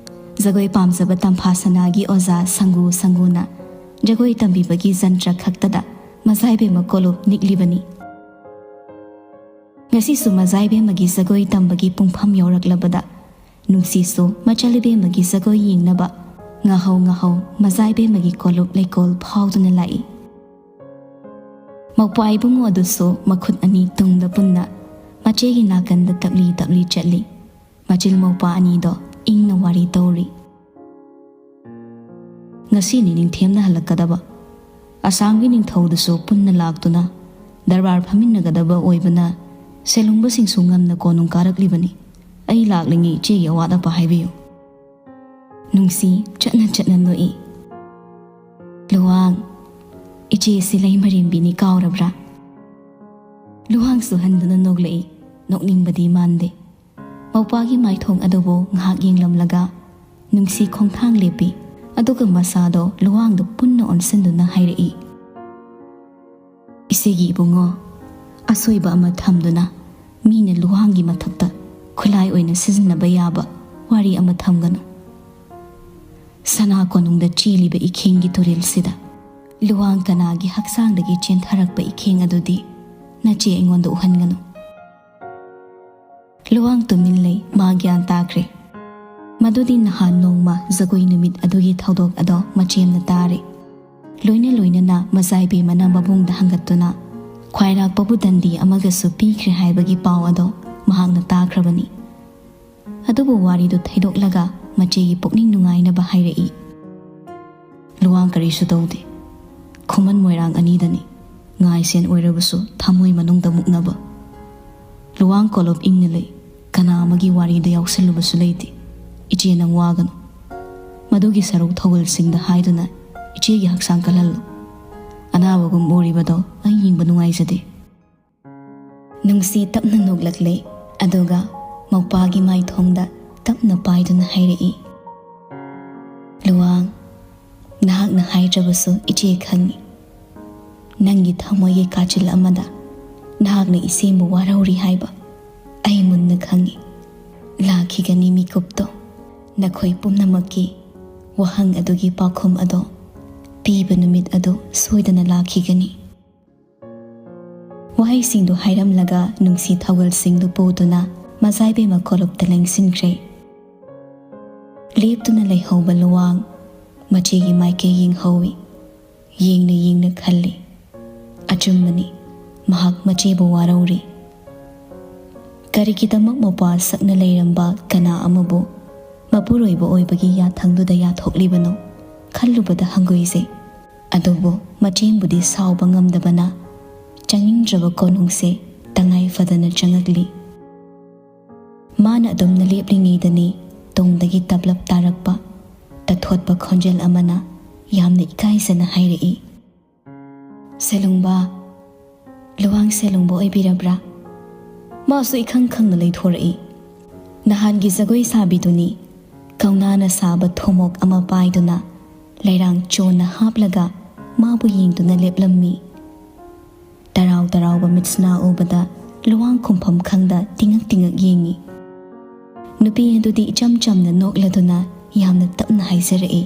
ꯖꯒꯣꯏ ꯄꯥꯝꯖꯕ ꯇꯝꯐꯥ ꯁꯅꯥꯒꯤ ꯑꯣꯖꯥ ꯁꯪꯒꯨ ꯁꯪꯒꯨꯅ ꯖꯒꯣꯏ ꯇꯝꯕꯤꯕꯒꯤ ꯖꯟꯇ꯭ꯔ ꯈꯛꯇꯗ ꯃꯖꯥꯏꯕꯦꯝꯃ ꯀꯣꯂꯨꯞ ꯅꯤꯛꯂꯤꯕꯅꯤ꯫ ꯉꯁꯤꯁꯨ ꯃꯖꯥꯏꯕꯦꯝꯃꯒꯤ ꯖꯒꯣꯏ ꯇꯝꯕꯒꯤ ꯄꯨꯡꯐꯝ ꯌꯧꯔꯛꯂꯕꯗ ꯅꯨꯡꯁꯤꯁꯨ ꯃꯆꯜ ꯏꯕꯦꯝꯃꯒꯤ ꯖꯒꯣꯏ ꯌꯦꯡꯅꯕ ꯉꯥꯍꯧ ꯉꯥꯍꯧ ꯃꯖꯥꯏꯕꯦꯝꯃꯒꯤ ꯀꯣꯂꯨꯞ ꯂꯩꯀꯣꯜ ꯐꯥꯎꯗꯨꯅ ꯂꯥꯛꯏ꯫ ꯃꯧꯄ꯭ꯋꯥ ꯏꯕꯨꯡꯉꯣ ꯑꯗꯨꯁꯨ ꯃꯈꯨꯠ ꯑꯅꯤ ꯇꯨꯡꯗ ꯄꯨꯟꯅ ꯃꯆꯦꯒꯤ ꯅꯥꯀꯟꯗ ꯇꯞꯂꯤ ꯇꯞꯂꯤ ꯆꯠꯂꯤ꯫ ꯃꯆꯤꯜ ꯃꯧꯄ꯭ꯋꯥ ꯑꯅꯤꯗꯣ ꯏꯪꯅ ꯋꯥꯔꯤ ꯇꯧꯔꯤ꯫ ꯉꯁꯤꯅꯤ ꯅꯤꯡꯊꯦꯝꯅ ꯍꯜꯂꯛꯀꯗꯕ꯫ ꯑꯁꯥꯝꯒꯤ ꯅꯤꯡꯊꯧꯗꯨꯁꯨ ꯄꯨꯟꯅ ꯂꯥꯛꯇꯨꯅ ꯗꯔꯕꯥꯔ ꯐꯝꯃꯤꯟꯅꯒꯗꯕ ꯑꯣꯏꯕꯅ ꯁꯦꯂꯨꯡꯕꯁꯤꯡꯁꯨ ꯉꯝꯅ ꯀꯣꯅꯨꯡ ꯀꯥꯔꯛꯂꯤꯕꯅꯤ꯫ ꯑꯩ ꯂꯥꯛꯂꯤꯉꯩ ꯏꯆꯦꯒꯤ ꯑꯋꯥꯠ ꯑꯄꯥ ꯍꯥꯏꯕꯤꯌꯨ꯫ ꯅꯨꯡꯁꯤ ꯆꯠꯅ ꯆꯠꯅ ꯅꯣꯛꯏ꯫ ꯂꯨꯋꯥꯡ, ꯏꯆꯦꯁꯤ ꯂꯩꯃꯔꯦꯝꯕꯤꯅꯤ ꯀꯥꯎꯔꯕ꯭ꯔꯥ? ꯂꯨꯋꯥꯡꯁꯨ ꯍꯟꯗꯨꯅ ꯅꯣꯛꯂꯛꯏ꯫ ꯅꯣꯛꯅꯤꯡꯕꯗꯤ ꯃꯥꯟꯗꯦ꯫ ꯃꯧꯄ꯭ꯋꯥꯒꯤ ꯃꯥꯏꯊꯣꯡ ꯑꯗꯨꯕꯨ ꯉꯥꯏꯍꯥꯛ ꯌꯦꯡꯂꯝꯂꯒ ꯅꯨꯡꯁꯤ ꯈꯣꯡꯊꯥꯡ ꯂꯦꯞꯄꯤ꯫ ꯑꯗꯨꯒ ꯃꯁꯥꯗꯣ ꯂꯨꯋꯥꯡꯗ ꯄꯨꯟꯅ ꯑꯣꯟꯁꯤꯟꯗꯨꯅ ꯍꯥꯏꯔꯛꯏ, ꯏꯆꯦꯒꯤ ꯏꯕꯨꯡꯉꯣ, ꯑꯁꯣꯏꯕ ꯑꯃ ꯊꯝꯗꯨꯅ ꯃꯤꯅ ꯂꯨꯋꯥꯡꯒꯤ ꯃꯊꯛꯇ ꯈꯨꯠꯂꯥꯏ ꯑꯣꯏꯅ ꯁꯤꯖꯤꯟꯅꯕ ꯌꯥꯕ ꯋꯥꯔꯤ ꯑꯃ ꯊꯝꯒꯅꯨ꯫ ꯁꯅꯥ ꯀꯣꯅꯨꯡꯗ ꯆꯦꯜꯂꯤꯕ ꯏꯈꯦꯡꯒꯤ ꯇꯨꯔꯦꯜꯁꯤꯗ ꯂꯨꯋꯥꯡ ꯀꯅꯥꯒꯤ ꯍꯛꯆꯥꯡꯗꯒꯤ ꯆꯦꯟꯊꯔꯛꯄ ꯏꯈꯦꯡ ꯑꯗꯨꯗꯤ ꯅꯆꯦ ꯑꯩꯉꯣꯟꯗ ꯎꯍꯟꯒꯅꯨ꯫ ꯂꯨꯋꯥꯡ ꯇꯨꯃꯤꯟ ꯂꯩ꯫ ꯃꯥ ꯒ꯭ꯌꯥꯟ ꯇꯥꯈ꯭ꯔꯦ꯫ ꯃꯗꯨꯗꯤ ꯅꯍꯥꯟ ꯅꯣꯡꯃ ꯖꯒꯣꯏ ꯅꯨꯃꯤꯠ ꯑꯗꯨꯒꯤ ꯊꯧꯗꯣꯛ ꯑꯗꯣ ꯃꯆꯦꯝꯅ ꯇꯥꯔꯦ꯫ ꯂꯣꯏꯅ ꯂꯣꯏꯅꯅ ꯃꯖꯥꯏꯕꯦꯝꯃꯅ ꯃꯕꯨꯡꯗ ꯍꯪꯒꯠꯇꯨꯅ ꯈ꯭ꯋꯥꯏꯔꯥꯛꯄꯕꯨ ꯗꯟꯗꯤ ꯑꯃꯒꯁꯨ ꯄꯤꯈ꯭ꯔꯦ ꯍꯥꯏꯕꯒꯤ ꯄꯥꯎ ꯑꯗꯣ ꯃꯍꯥꯛꯅ ꯇꯥꯈ꯭ꯔꯕꯅꯤ꯫ ꯑꯗꯨꯕꯨ ꯋꯥꯔꯤꯗꯨ ꯊꯩꯗꯣꯛꯂꯒ ꯃꯆꯦꯒꯤ ꯄꯨꯛꯅꯤꯡ ꯅꯨꯡꯉꯥꯏꯅꯕ ꯍꯥꯏꯔꯛꯏ꯫ ꯂꯨꯋꯥꯡ ꯀꯔꯤꯁꯨ ꯇꯧꯗꯦ꯫ ꯈꯨꯃꯟ ꯃꯣꯏꯔꯥꯡ ꯑꯅꯤꯗꯅꯤ ꯉꯥꯏꯁꯦꯟ ꯑꯣꯏꯔꯕꯁꯨ ꯊꯃꯣꯏ ꯃꯅꯨꯡꯗ ꯃꯨꯛꯅꯕ꯫ ꯂꯨꯋꯥꯡ ꯀꯣꯂꯨꯞ ꯏꯪꯅ ꯂꯩ꯫ ꯀꯅꯥ ꯑꯃꯒꯤ ꯋꯥꯔꯤꯗ ꯌꯥꯎꯁꯜꯂꯨꯕꯁꯨ ꯂꯩꯇꯦ꯫ ꯏꯆꯦ, ꯅꯪ ꯋꯥꯒꯅꯨ꯫ ꯃꯗꯨꯒꯤ ꯁꯔꯨꯛ ꯊꯧꯒꯜꯁꯤꯡꯗ ꯍꯥꯏꯗꯨꯅ ꯏꯆꯦꯒꯤ ꯍꯛꯆꯥꯡ ꯀꯜꯍꯜꯂꯨ꯫ ꯑꯅꯥꯕꯒꯨꯝ ꯎꯔꯤꯕꯗꯣ ꯑꯩ ꯌꯦꯡꯕ ꯅꯨꯡꯉꯥꯏꯖꯗꯦ꯫ ꯅꯨꯡꯁꯤ ꯇꯞꯅ ꯅꯣꯛꯂꯛꯂꯦ, ꯑꯗꯨꯒ ꯃꯧꯄꯥꯒꯤ ꯃꯥꯏꯊꯣꯡꯗ ꯇꯞꯅ ꯄꯥꯏꯗꯨꯅ ꯍꯥꯏꯔꯛꯏ, "ꯂꯨꯋꯥꯡ, ꯅꯍꯥꯛꯅ ꯍꯥꯏꯗ꯭ꯔꯕꯁꯨ ꯏꯆꯦ ꯈꯪꯏ꯫ ꯅꯪꯒꯤ ꯊꯃꯣꯏꯒꯤ ꯀꯥꯆꯤꯜ ꯑꯃꯗ ꯅꯍꯥꯛꯅ ꯏꯆꯦꯕꯨ ꯋꯥꯔꯧꯔꯤ ꯍꯥꯏꯕ ꯑꯩ ꯃꯨꯟꯅ ꯈꯪꯏ꯫ ꯂꯥꯛꯈꯤꯒꯅꯤ ꯃꯤꯀꯨꯞꯇꯣ꯫ ꯅꯈꯣꯏ ꯄꯨꯝꯅꯃꯛꯀꯤ ꯋꯥꯍꯪ ꯑꯗꯨꯒꯤ ꯄꯥꯎꯈꯨꯝ ꯑꯗꯣ ꯄꯤꯕ ꯅꯨꯃꯤꯠ ꯑꯗꯨ ꯁꯣꯏꯗꯅ ꯂꯥꯛꯈꯤꯒꯅꯤ"꯫ ꯋꯥꯍꯩꯁꯤꯡꯗꯨ ꯍꯥꯏꯔꯝꯂꯒ ꯅꯨꯡꯁꯤ ꯊꯧꯒꯜꯁꯤꯡꯗꯨ ꯄꯨꯗꯨꯅ ꯃꯖꯥꯏꯕꯦꯝꯃ ꯀꯣꯂꯨꯞꯇ ꯂꯦꯡꯁꯤꯟꯈ꯭ꯔꯦ꯫ ꯂꯦꯞꯇꯨꯅ ꯂꯩꯍꯧꯕ ꯂꯨꯋꯥꯡ ꯃꯆꯦꯒꯤ ꯃꯥꯏꯀꯩ ꯌꯦꯡꯍꯧꯏ꯫ ꯌꯦꯡꯅ ꯌꯦꯡꯅ ꯈꯜꯂꯤ, ꯑꯆꯨꯝꯕꯅꯤ, ꯃꯍꯥꯛ ꯃꯆꯦꯕꯨ ꯋꯥꯔꯧꯔꯤ꯫ ꯀꯔꯤꯒꯤꯗꯃꯛ ꯃꯄꯥ ꯁꯛꯅ ꯂꯩꯔꯝꯕ ꯀꯅꯥ ꯑꯃꯕꯨ ꯃꯄꯨꯔꯣꯏꯕ ꯑꯣꯏꯕꯒꯤ ꯌꯥꯊꯪꯗꯨꯗ ꯌꯥꯊꯣꯛꯂꯤꯕꯅꯣ ꯈꯜꯂꯨꯕꯗ ꯍꯪꯒꯣꯏꯖꯩ꯫ ꯑꯗꯨꯕꯨ ꯃꯆꯦꯝꯕꯨꯗꯤ ꯁꯥꯎꯕ ꯉꯝꯗꯕꯅ ꯆꯪꯅꯤꯡꯗ꯭ꯔꯕ ꯀꯣꯅꯨꯡꯁꯦ ꯇꯉꯥꯏ ꯐꯗꯅ ꯆꯪꯉꯛꯂꯤ꯫ ꯃꯥꯅ ꯑꯗꯨꯝꯅ ꯂꯦꯞꯂꯤꯉꯩꯗꯅꯤ ꯇꯨꯡꯗꯒꯤ ꯇꯞꯂꯞ ꯇꯥꯔꯛꯄ ꯇꯊꯣꯠꯄ ꯈꯣꯟꯖꯦꯜ ꯑꯃꯅ ꯌꯥꯝꯅ ꯏꯀꯥꯏꯖꯅ ꯍꯥꯏꯔꯛꯏ, "ꯁꯦꯂꯨꯡꯕ, ꯂꯨꯋꯥꯡ ꯁꯦꯂꯨꯡꯕ ꯑꯣꯏꯕꯤꯔꯕ꯭ꯔꯥ?" ꯃꯥꯁꯨ ꯏꯈꯪ ꯈꯪꯅ ꯂꯩꯊꯣꯔꯛꯏ꯫ ꯅꯍꯥꯟꯒꯤ ꯖꯒꯣꯏ ꯁꯥꯕꯤꯗꯨꯅꯤ꯫ ꯀꯧꯅꯥꯅ ꯁꯥꯕ ꯊꯨꯝꯃꯣꯛ ꯑꯃ ꯄꯥꯏꯗꯨꯅ ꯂꯩꯔꯥꯡ ꯆꯣꯟꯅ ꯍꯥꯞꯂꯒ ꯃꯥꯕꯨ ꯌꯦꯡꯗꯨꯅ ꯂꯦꯞꯂꯝꯃꯤ꯫ ꯇꯔꯥꯎ ꯇꯔꯥꯎꯕ ꯃꯤꯠꯁꯅꯥ ꯎꯕꯗ ꯂꯨꯋꯥꯡ ꯈꯨꯝꯐꯝ ꯈꯪꯗ ꯇꯤꯡꯉꯛ ꯇꯤꯡꯉꯛ ꯌꯦꯡꯉꯤ꯫ ꯅꯨꯄꯤ ꯑꯗꯨꯗꯤ ꯏꯆꯝ ꯆꯝꯅ ꯅꯣꯛꯂꯗꯨꯅ ꯌꯥꯝꯅ ꯇꯞꯅ ꯍꯥꯏꯖꯔꯛꯏ,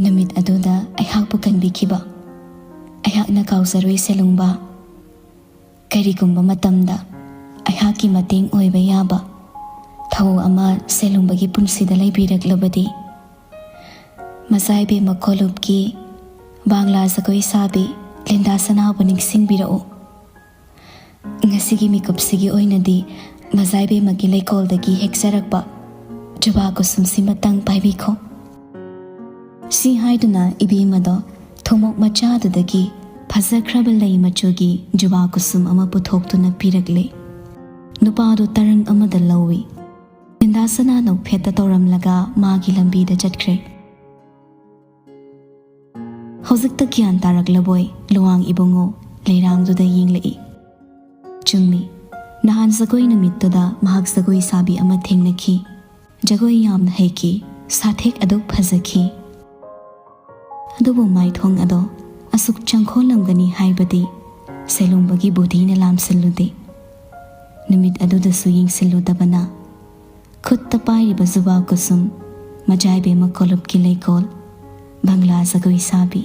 "ꯅꯨꯃꯤꯠ ꯑꯗꯨꯗ ꯑꯩꯍꯥꯛꯄꯨ ꯀꯟꯕꯤꯈꯤꯕ ꯑꯩꯍꯥꯛꯅ ꯀꯥꯎꯖꯔꯣꯏ ꯁꯦꯂꯨꯡꯕ꯫ ꯀꯔꯤꯒꯨꯝꯕ ꯃꯇꯝꯗ ꯑꯩꯍꯥꯛꯀꯤ ꯃꯇꯦꯡ ꯑꯣꯏꯕ ꯌꯥꯕ ꯊꯧ ꯑꯃ ꯁꯦꯂꯨꯡꯕꯒꯤ ꯄꯨꯟꯁꯤꯗ ꯂꯩꯕꯤꯔꯛꯂꯕꯗꯤ, ꯃꯆꯥꯏꯕꯦꯝꯃ ꯀꯣꯂꯨꯞꯀꯤ ꯕꯥꯡꯂꯥ ꯖꯒꯣꯏ ꯁꯥꯕꯤ ꯂꯤꯟꯗꯥ ꯁꯅꯥꯕꯨ ꯅꯤꯡꯁꯤꯡꯕꯤꯔꯛꯎ꯫ ꯉꯁꯤꯒꯤ ꯃꯤꯀꯨꯞꯁꯤꯒꯤ ꯑꯣꯏꯅꯗꯤ ꯃꯆꯥꯏꯕꯦꯝꯃꯒꯤ ꯂꯩꯀꯣꯜꯗꯒꯤ ꯍꯦꯛꯆꯔꯛꯄ ꯖꯨꯕꯥ ꯀꯨꯁꯨꯝꯁꯤꯃꯇꯪ ꯄꯥꯏꯕꯤꯈꯣ"꯫ ꯁꯤ ꯍꯥꯏꯗꯨꯅ ꯏꯕꯦꯝ ꯑꯗꯣ ꯊꯨꯝꯃꯣꯛ ꯃꯆꯥꯗꯨꯗꯒꯤ ꯐꯖꯈ꯭ꯔꯕ ꯂꯩ ꯃꯆꯨꯒꯤ ꯖꯨꯕꯥ ꯀꯨꯁꯨꯝ ꯑꯃ ꯄꯨꯊꯣꯛꯇꯨꯅ ꯄꯤꯔꯛꯂꯦ꯫ ꯅꯨꯄꯥꯗꯨ ꯇꯔꯪ ꯑꯃꯗ ꯂꯧꯏ꯫ ꯕ꯭ꯔꯤꯟꯗꯥꯁꯅꯥ ꯅꯣꯛꯐꯦꯠꯇ ꯇꯧꯔꯝꯂꯒ ꯃꯥꯒꯤ ꯂꯝꯕꯤꯗ ꯆꯠꯈ꯭ꯔꯦ꯫ ꯍꯧꯖꯤꯛꯇ ꯒ꯭ꯌꯥꯟ ꯇꯥꯔꯛꯂꯕꯣꯏ ꯂꯨꯋꯥꯡ ꯏꯕꯨꯡꯉꯣ ꯂꯩꯔꯥꯡꯗꯨꯗ ꯌꯦꯡꯂꯛꯏ꯫ ꯆꯨꯝꯃꯤ, ꯅꯍꯥꯟ ꯖꯒꯣꯏ ꯅꯨꯃꯤꯠꯇꯨꯗ ꯃꯍꯥꯛ ꯖꯒꯣꯏ ꯁꯥꯕꯤ ꯑꯃ ꯊꯦꯡꯅꯈꯤ꯫ ꯖꯒꯣꯏ ꯌꯥꯝꯅ ꯍꯩꯈꯤ, ꯁꯥꯊꯦꯛ ꯑꯗꯨ ꯐꯖꯈꯤ꯫ ꯑꯗꯨꯕꯨ ꯃꯥꯏꯊꯣꯡ ꯑꯗꯣ ꯑꯁꯨꯛ ꯆꯪꯈꯣꯜꯂꯝꯒꯅꯤ ꯍꯥꯏꯕꯗꯤ ꯁꯦꯂꯨꯡꯕꯒꯤ ꯕꯨꯙꯤꯅ ꯂꯥꯝꯁꯤꯜꯂꯨꯗꯦ꯫ ꯅꯨꯃꯤꯠ ꯑꯗꯨꯗꯁꯨ ꯌꯦꯡꯁꯤꯜꯂꯨꯗꯕꯅ, ꯈꯨꯠꯇ ꯄꯥꯏꯔꯤꯕ ꯖꯨꯕꯥ ꯀꯨꯁꯨꯝ, ꯃꯖꯥꯏꯕꯦꯝꯃ ꯀꯣꯂꯨꯞꯀꯤ ꯂꯩꯀꯣꯜ, ꯕꯪꯂꯥ ꯖꯒꯣꯏ ꯁꯥꯕꯤ,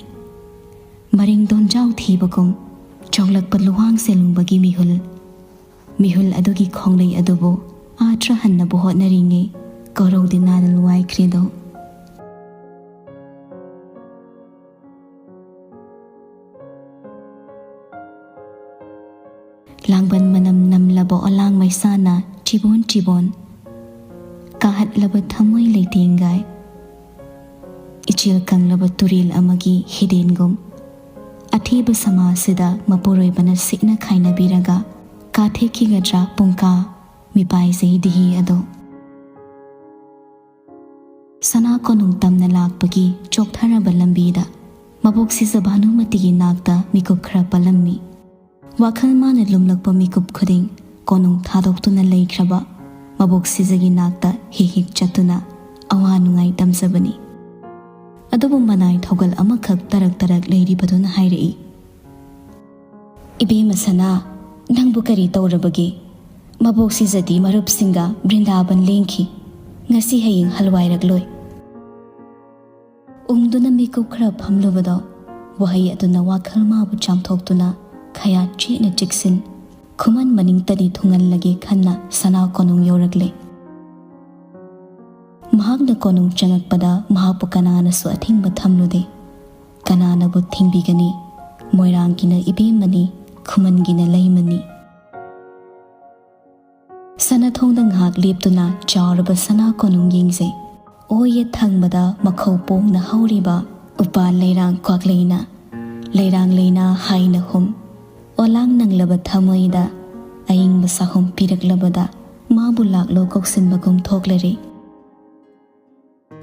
ꯃꯔꯤꯡ ꯗꯣꯟꯖꯥꯎ ꯊꯤꯕꯒꯨꯝ ꯆꯣꯡꯂꯛꯄ ꯂꯨꯋꯥꯡ ꯁꯦꯂꯨꯡꯕꯒꯤ ꯃꯤꯍꯨꯜ, ꯃꯤꯍꯨꯜ ꯑꯗꯨꯒꯤ ꯈꯣꯡꯂꯩ ꯑꯗꯨꯕꯨ ꯑꯥꯊ꯭ꯔ ꯍꯟꯅꯕ ꯍꯣꯠꯅꯔꯤꯉꯩ ꯀꯣꯔꯧꯗꯤ ꯅꯥꯗ ꯂꯨꯋꯥꯏꯈ꯭ꯔꯦꯗꯣ꯫ ꯂꯥꯡꯕꯟ ꯃꯅꯝ ꯅꯝꯂꯕ ꯑꯣꯂꯥꯡ ꯃꯩꯁꯥꯅ ꯆꯤꯕꯣꯟ ꯆꯤꯕꯣꯟ ꯀꯥꯍꯠꯂꯕ ꯊꯃꯣꯏ ꯂꯩꯇꯦꯡꯒꯥꯏ, ꯏꯆꯦꯜ ꯀꯪꯂꯕ ꯇꯨꯔꯦꯜ ꯑꯃꯒꯤ ꯍꯤꯗꯦꯟꯒꯨꯝ, ꯑꯊꯤꯕ ꯁꯃꯥꯖꯁꯤꯗ ꯃꯄꯨꯔꯣꯏꯕꯅ ꯁꯤꯠꯅ ꯈꯥꯏꯅꯕꯤꯔꯒ ꯀꯥꯊꯦꯛꯈꯤꯒꯗ꯭ꯔꯥ ꯄꯨꯡꯀꯥ ꯃꯤꯄꯥꯏꯖꯩ ꯗꯤꯍꯤ ꯑꯗꯣ꯫ ꯁꯅꯥ ꯀꯣꯅꯨꯡ ꯇꯝꯅ ꯂꯥꯛꯄꯒꯤ ꯆꯣꯛꯊꯔꯕ ꯂꯝꯕꯤꯗ ꯃꯕꯣꯛ ꯁꯤꯖ ꯚꯥꯅꯨꯃꯇꯤꯒꯤ ꯅꯥꯛꯇ ꯃꯤꯀꯨꯞ ꯈꯔ ꯄꯜꯂꯝꯃꯤ꯫ ꯋꯥꯈꯜ ꯃꯥꯅ ꯂꯨꯝꯂꯛꯄ ꯃꯤꯀꯨꯞ ꯈꯨꯗꯤꯡ ꯀꯣꯅꯨꯡ ꯊꯥꯗꯣꯛꯇꯨꯅ ꯂꯩꯈ꯭ꯔꯕ ꯃꯕꯣꯛ ꯁꯤꯖꯒꯤ ꯅꯥꯛꯇ ꯍꯦꯛ ꯍꯦꯛ ꯆꯠꯇꯨꯅ ꯑꯋꯥ ꯅꯨꯡꯉꯥꯏ ꯇꯝꯖꯕꯅꯤ꯫ ꯑꯗꯨꯕꯨ ꯃꯅꯥꯏ ꯊꯧꯒꯜ ꯑꯃꯈꯛ ꯇꯔꯛ ꯇꯔꯛ ꯂꯩꯔꯤꯕꯗꯨꯅ ꯍꯥꯏꯔꯛꯏ, "ꯏꯕꯦꯝꯃ ꯁꯅꯥ, ꯅꯪꯕꯨ ꯀꯔꯤ ꯇꯧꯔꯕꯒꯦ? ꯃꯕꯣꯛ ꯁꯤꯖꯗꯤ ꯃꯔꯨꯞꯁꯤꯡꯒ ꯕ꯭ꯔꯤꯟꯗꯥꯕꯟ ꯂꯦꯡꯈꯤ꯫ ꯉꯁꯤ ꯍꯌꯦꯡ ꯍꯜꯋꯥꯏꯔꯛꯂꯣꯏ꯫" ꯎꯪꯗꯨꯅ ꯃꯤꯀꯨꯞ ꯈꯔ ꯐꯝꯂꯨꯕꯗꯣ, ꯋꯥꯍꯩ ꯑꯗꯨꯅ ꯋꯥꯈꯜ ꯃꯥꯕꯨ ꯆꯥꯝꯊꯣꯛꯇꯨꯅ ꯈꯌꯥꯠ ꯆꯦꯠꯅ ꯆꯤꯛꯁꯤꯟ, ꯈꯨꯃꯟ ꯃꯅꯤꯡꯇꯗꯤ ꯊꯨꯡꯍꯜꯂꯒꯦ ꯈꯟꯅ ꯁꯅꯥ ꯀꯣꯅꯨꯡ ꯌꯧꯔꯛꯂꯦ꯫ ꯃꯍꯥꯛꯅ ꯀꯣꯅꯨꯡ ꯆꯪꯉꯛꯄꯗ ꯃꯍꯥꯛꯄꯨ ꯀꯅꯥꯅꯁꯨ ꯑꯊꯤꯡꯕ ꯊꯝꯂꯨꯗꯦ꯫ ꯀꯅꯥꯅꯕꯨ ꯊꯤꯡꯕꯤꯒꯅꯤ? ꯃꯣꯏꯔꯥꯡꯒꯤꯅ ꯏꯕꯦꯝꯃꯅꯤ, ꯈꯨꯃꯟꯒꯤꯅ ꯂꯩꯃꯅꯤ꯫ ꯁꯅꯥꯊꯣꯡꯗ ꯉꯥꯏꯍꯥꯛ ꯂꯦꯞꯇꯨꯅ ꯆꯥꯎꯔꯕ ꯁꯅꯥ ꯀꯣꯅꯨꯡ ꯌꯦꯡꯖꯩ꯫ ꯑꯣꯏꯌꯦ ꯊꯪꯕꯗ ꯃꯈꯧ ꯄꯣꯡꯅ ꯍꯧꯔꯤꯕ ꯎꯄꯥꯜ ꯂꯩꯔꯥꯡ ꯀ꯭ꯋꯥꯛꯂꯩꯅ, ꯂꯩꯔꯥꯡ ꯂꯩꯅꯥ ꯍꯥꯏꯅ ꯍꯨꯝ, ꯑꯣꯂꯥꯡ ꯅꯪꯂꯕ ꯊꯃꯣꯏꯗ ꯑꯏꯪꯕ ꯁꯥꯍꯨꯝ ꯄꯤꯔꯛꯂꯕꯗ ꯃꯥꯕꯨ ꯂꯥꯛꯂꯣ ꯀꯧꯁꯤꯟꯕꯒꯨꯝ ꯊꯣꯛꯂꯔꯦ꯫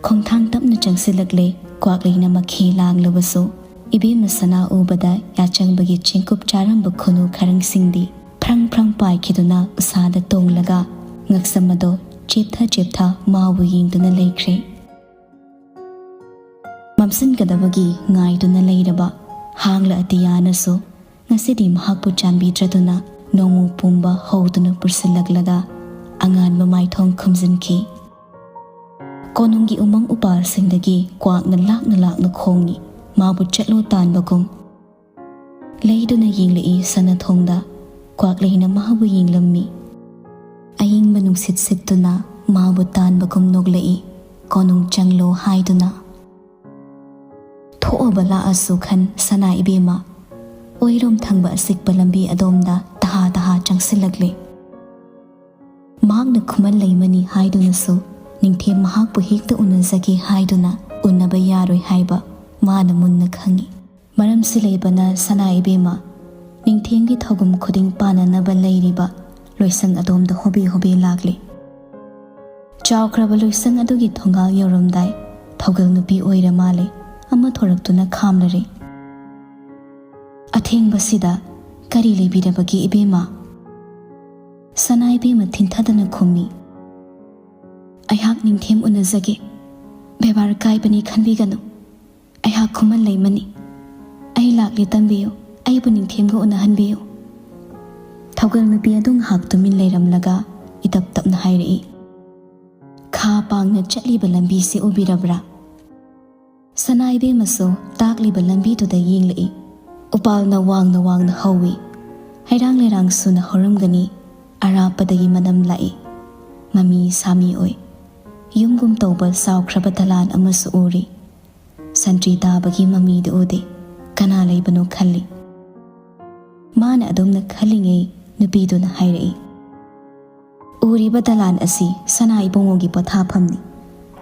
ꯈꯣꯡꯊꯥꯡ ꯇꯞꯅ ꯆꯪꯁꯤꯜꯂꯛꯂꯦ꯫ ꯀ꯭ꯋꯥꯛꯂꯩꯅ ꯃꯈꯦ ꯂꯥꯡꯂꯕꯁꯨ ꯏꯕꯦꯝꯃ ꯁꯅꯥ ꯎꯕꯗ ꯌꯥꯆꯪꯕꯒꯤ ꯆꯦꯡꯀꯨꯞ ꯆꯥꯔꯝꯕ ꯈꯨꯅꯨ ꯈꯔꯪꯁꯤꯡꯗꯤ ꯐ꯭ꯔꯪ ꯐ꯭ꯔꯪ ꯄꯥꯏꯈꯤꯗꯨꯅ ꯎꯁꯥꯗ ꯇꯣꯡꯂꯒ ꯉꯛꯁꯝ ꯑꯗꯣ ꯆꯦꯞꯊ ꯆꯦꯞꯊ ꯃꯥꯕꯨ ꯌꯦꯡꯗꯨꯅ ꯂꯩꯈ꯭ꯔꯦ꯫ ꯃꯝꯁꯤꯟꯒꯗꯕꯒꯤ ꯉꯥꯏꯗꯨꯅ ꯂꯩꯔꯕ ꯍꯥꯡꯂ ꯑꯇꯤꯌꯥꯅꯁꯨ ꯉꯁꯤꯗꯤ ꯃꯍꯥꯛꯄꯨ ꯆꯥꯟꯕꯤꯗ꯭ꯔꯗꯨꯅ ꯅꯣꯡꯃꯨ ꯄꯨꯝꯕ ꯍꯧꯗꯨꯅ ꯄꯨꯁꯤꯜꯂꯛꯂꯒ ꯑꯉꯥꯟꯕ ꯃꯥꯏꯊꯣꯡ ꯈꯨꯝꯖꯤꯟꯈꯤ꯫ ꯀꯣꯅꯨꯡꯒꯤ ꯎꯃꯪ ꯎꯄꯥꯜꯁꯤꯡꯗꯒꯤ ꯀ꯭ꯋꯥꯛꯅ ꯂꯥꯛꯅ ꯂꯥꯛꯅ ꯈꯣꯡꯏ, ꯃꯥꯕꯨ ꯆꯠꯂꯣ ꯇꯥꯟꯕꯒꯨꯝ꯫ ꯂꯩꯗꯨꯅ ꯌꯦꯡꯂꯛꯏ ꯁꯅꯥꯊꯣꯡꯗ, ꯀ꯭ꯋꯥꯛꯂꯩꯅ ꯃꯥꯕꯨ ꯌꯦꯡꯂꯝꯃꯤ꯫ ꯑꯏꯪꯕ ꯅꯨꯡꯁꯤꯠ ꯁꯤꯠꯇꯨꯅ ꯃꯥꯕꯨ ꯇꯥꯟꯕꯒꯨꯝ ꯅꯣꯛꯂꯛꯏ, ꯀꯣꯅꯨꯡ ꯆꯪꯂꯣ ꯍꯥꯏꯗꯨꯅ꯫ ꯊꯣꯛꯑꯕ ꯂꯥꯛꯑꯁꯨ ꯈꯟ ꯁꯅꯥ ꯏꯕꯦꯝꯃ ꯑꯣꯏꯔꯣꯝ ꯊꯪꯕ ꯑꯁꯤꯛꯄ ꯂꯝꯕꯤ ꯑꯗꯣꯝꯗ ꯇꯍꯥ ꯇꯍꯥ ꯆꯪꯁꯤꯜꯂꯛꯂꯦ꯫ ꯃꯍꯥꯛꯅ ꯈꯨꯃꯟ ꯂꯩꯃꯅꯤ ꯍꯥꯏꯗꯨꯅꯁꯨ ꯅꯤꯡꯊꯦꯝ ꯃꯍꯥꯛꯄꯨ ꯍꯦꯛꯇ ꯎꯅꯖꯒꯦ ꯍꯥꯏꯗꯨꯅ ꯎꯅꯕ ꯌꯥꯔꯣꯏ ꯍꯥꯏꯕ ꯃꯥꯅ ꯃꯨꯟꯅ ꯈꯪꯏ꯫ ꯃꯔꯝꯁꯤ ꯂꯩꯕꯅ ꯁꯅꯥ ꯏꯕꯦꯝꯃ ꯅꯤꯡꯊꯦꯝꯒꯤ ꯊꯧꯒꯨꯝ ꯈꯨꯗꯤꯡ ꯄꯥꯟꯅꯅꯕ ꯂꯩꯔꯤꯕ ꯂꯣꯏꯁꯪ ꯑꯗꯣꯝꯗ ꯍꯣꯕꯦ ꯍꯣꯕꯦ ꯂꯥꯛꯂꯦ꯫ ꯆꯥꯎꯈ꯭ꯔꯕ ꯂꯣꯏꯁꯪ ꯑꯗꯨꯒꯤ ꯊꯣꯡꯒꯥꯜ ꯌꯧꯔꯝꯗꯥꯏ ꯊꯧꯒꯜ ꯅꯨꯄꯤ ꯑꯣꯏꯔ ꯃꯥꯜꯂꯦ ꯑꯃ ꯊꯣꯔꯛꯇꯨꯅ ꯈꯥꯝꯂꯔꯦ꯫ "ꯑꯊꯦꯡꯕꯁꯤꯗ ꯀꯔꯤ ꯂꯩꯕꯤꯔꯕꯒꯦ ꯏꯕꯦꯝꯃ?" ꯁꯅꯥ ꯏꯕꯦꯝꯃ ꯊꯤꯟꯊꯗꯅ ꯈꯨꯝꯃꯤ, "ꯑꯩꯍꯥꯛ ꯅꯤꯡꯊꯦꯝ ꯎꯅꯖꯒꯦ, ꯕꯦꯕꯥꯔ ꯀꯥꯏꯕꯅꯤ ꯈꯟꯕꯤꯒꯅꯨ꯫ ꯑꯩꯍꯥꯛ ꯈꯨꯃꯟ ꯂꯩꯃꯅꯤ꯫ ꯑꯩ ꯂꯥꯛꯂꯦ ꯇꯝꯕꯤꯌꯨ, ꯑꯩꯕꯨ ꯅꯤꯡꯊꯦꯝꯒ ꯎꯅꯍꯟꯕꯤꯌꯨ꯫" ꯊꯧꯒꯜ ꯅꯨꯄꯤ ꯑꯗꯨ ꯉꯥꯏꯍꯥꯛ ꯇꯨꯃꯤꯟ ꯂꯩꯔꯝꯂꯒ ꯏꯇꯞ ꯇꯞꯅ ꯍꯥꯏꯔꯛꯏ, "ꯈꯥ ꯄꯥꯡꯅ ꯆꯠꯂꯤꯕ ꯂꯝꯕꯤꯁꯤ ꯎꯕꯤꯔꯕ꯭ꯔꯥ?" ꯁꯅꯥ ꯏꯕꯦꯝꯃꯁꯨ ꯇꯥꯛꯂꯤꯕ ꯂꯝꯕꯤꯗꯨꯗ ꯌꯦꯡꯂꯛꯏ꯫ ꯎꯄꯥꯜꯅ ꯋꯥꯡꯅ ꯋꯥꯡꯅ ꯍꯧꯏ꯫ ꯍꯩꯔꯥꯡ ꯂꯩꯔꯥꯡ ꯁꯨꯅ ꯍꯧꯔꯝꯒꯅꯤ꯫ ꯑꯔꯥꯞꯄꯗꯒꯤ ꯃꯅꯝ ꯂꯥꯛꯏ꯫ ꯃꯃꯤ ꯁꯥꯃꯤ ꯑꯣꯏ꯫ ꯌꯨꯝꯒꯨꯝ ꯇꯧꯕ ꯆꯥꯎꯈ꯭ꯔꯕ ꯗꯂꯥꯟ ꯑꯃꯁꯨ ꯎꯔꯤ꯫ ꯁꯟꯇ꯭ꯔꯤ ꯇꯥꯕꯒꯤ ꯃꯃꯤꯗꯤ ꯎꯗꯦ꯫ ꯀꯅꯥ ꯂꯩꯕꯅꯣ ꯈꯜꯂꯤ꯫ ꯃꯥꯅ ꯑꯗꯨꯝꯅ ꯈꯜꯂꯤꯉꯩ ꯅꯨꯄꯤꯗꯨꯅ ꯍꯥꯏꯔꯛꯏ, "ꯎꯔꯤꯕ ꯗꯂꯥꯟ ꯑꯁꯤ ꯁꯅꯥ ꯏꯕꯨꯡꯉꯣꯒꯤ ꯄꯣꯊꯥꯐꯝꯅꯤ꯫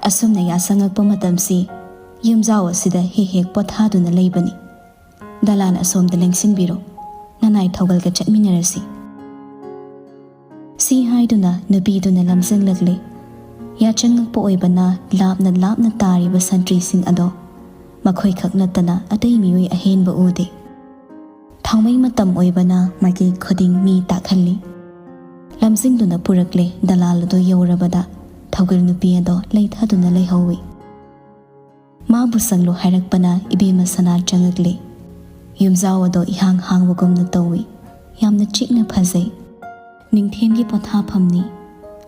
ꯑꯁꯨꯝꯅ ꯌꯥꯁꯪꯉꯛꯄ ꯃꯇꯝꯁꯤ ꯌꯨꯝꯖꯥꯎ ꯑꯁꯤꯗ ꯍꯦꯛ ꯍꯦꯛ ꯄꯣꯊꯥꯗꯨꯅ ꯂꯩꯕꯅꯤ꯫ ꯗꯂꯥꯜ, ꯑꯁꯣꯝꯗ ꯂꯦꯡꯁꯤꯟꯕꯤꯔꯣ, ꯅꯅꯥꯏ ꯊꯧꯒꯜꯒ ꯆꯠꯃꯤꯟꯅꯔꯁꯤ꯫ ꯁꯤ ꯍꯥꯏꯗꯨꯅ ꯅꯨꯄꯤꯗꯨꯅ ꯂꯝꯖꯤꯡꯂꯛꯂꯦ꯫ ꯌꯥꯆꯪꯉꯛꯄ ꯑꯣꯏꯕꯅ ꯂꯥꯞꯅ ꯂꯥꯞꯅ ꯇꯥꯔꯤꯕ ꯁꯟꯇ꯭ꯔꯤꯁꯤꯡ ꯑꯗꯣ ꯃꯈꯣꯏꯈꯛ ꯅꯠꯇꯅ ꯑꯇꯩ ꯃꯤꯑꯣꯏ ꯑꯍꯦꯟꯕ ꯎꯗꯦ꯫ ꯊꯥꯎꯃꯩ ꯃꯇꯝ ꯑꯣꯏꯕꯅ ꯃꯥꯏꯀꯩ ꯈꯨꯗꯤꯡ ꯃꯤ ꯇꯥꯛꯍꯜꯂꯤ꯫ ꯂꯝꯖꯤꯡꯗꯨꯅ ꯄꯨꯔꯛꯂꯦ꯫ ꯗꯂꯥꯜ ꯑꯗꯨ ꯌꯧꯔꯕꯗ ꯊꯧꯒꯜ ꯅꯨꯄꯤ ꯑꯗꯣ ꯂꯩꯊꯗꯨꯅ ꯂꯩꯍꯧꯏ꯫ ꯃꯥꯕꯨ ꯆꯪꯂꯨ ꯍꯥꯏꯔꯛꯄꯅ ꯏꯕꯦꯝꯃ ꯁꯅꯥ ꯆꯪꯉꯛꯂꯦ꯫ ꯌꯨꯝꯖꯥꯎ ꯑꯗꯣ ꯏꯍꯥꯡ ꯍꯥꯡꯕꯒꯨꯝꯅ ꯇꯧꯏ꯫ ꯌꯥꯝꯅ ꯆꯤꯛꯅ ꯐꯖꯩ꯫ ꯅꯤꯡꯊꯦꯝꯒꯤ ꯄꯣꯊꯥꯐꯝꯅꯤ꯫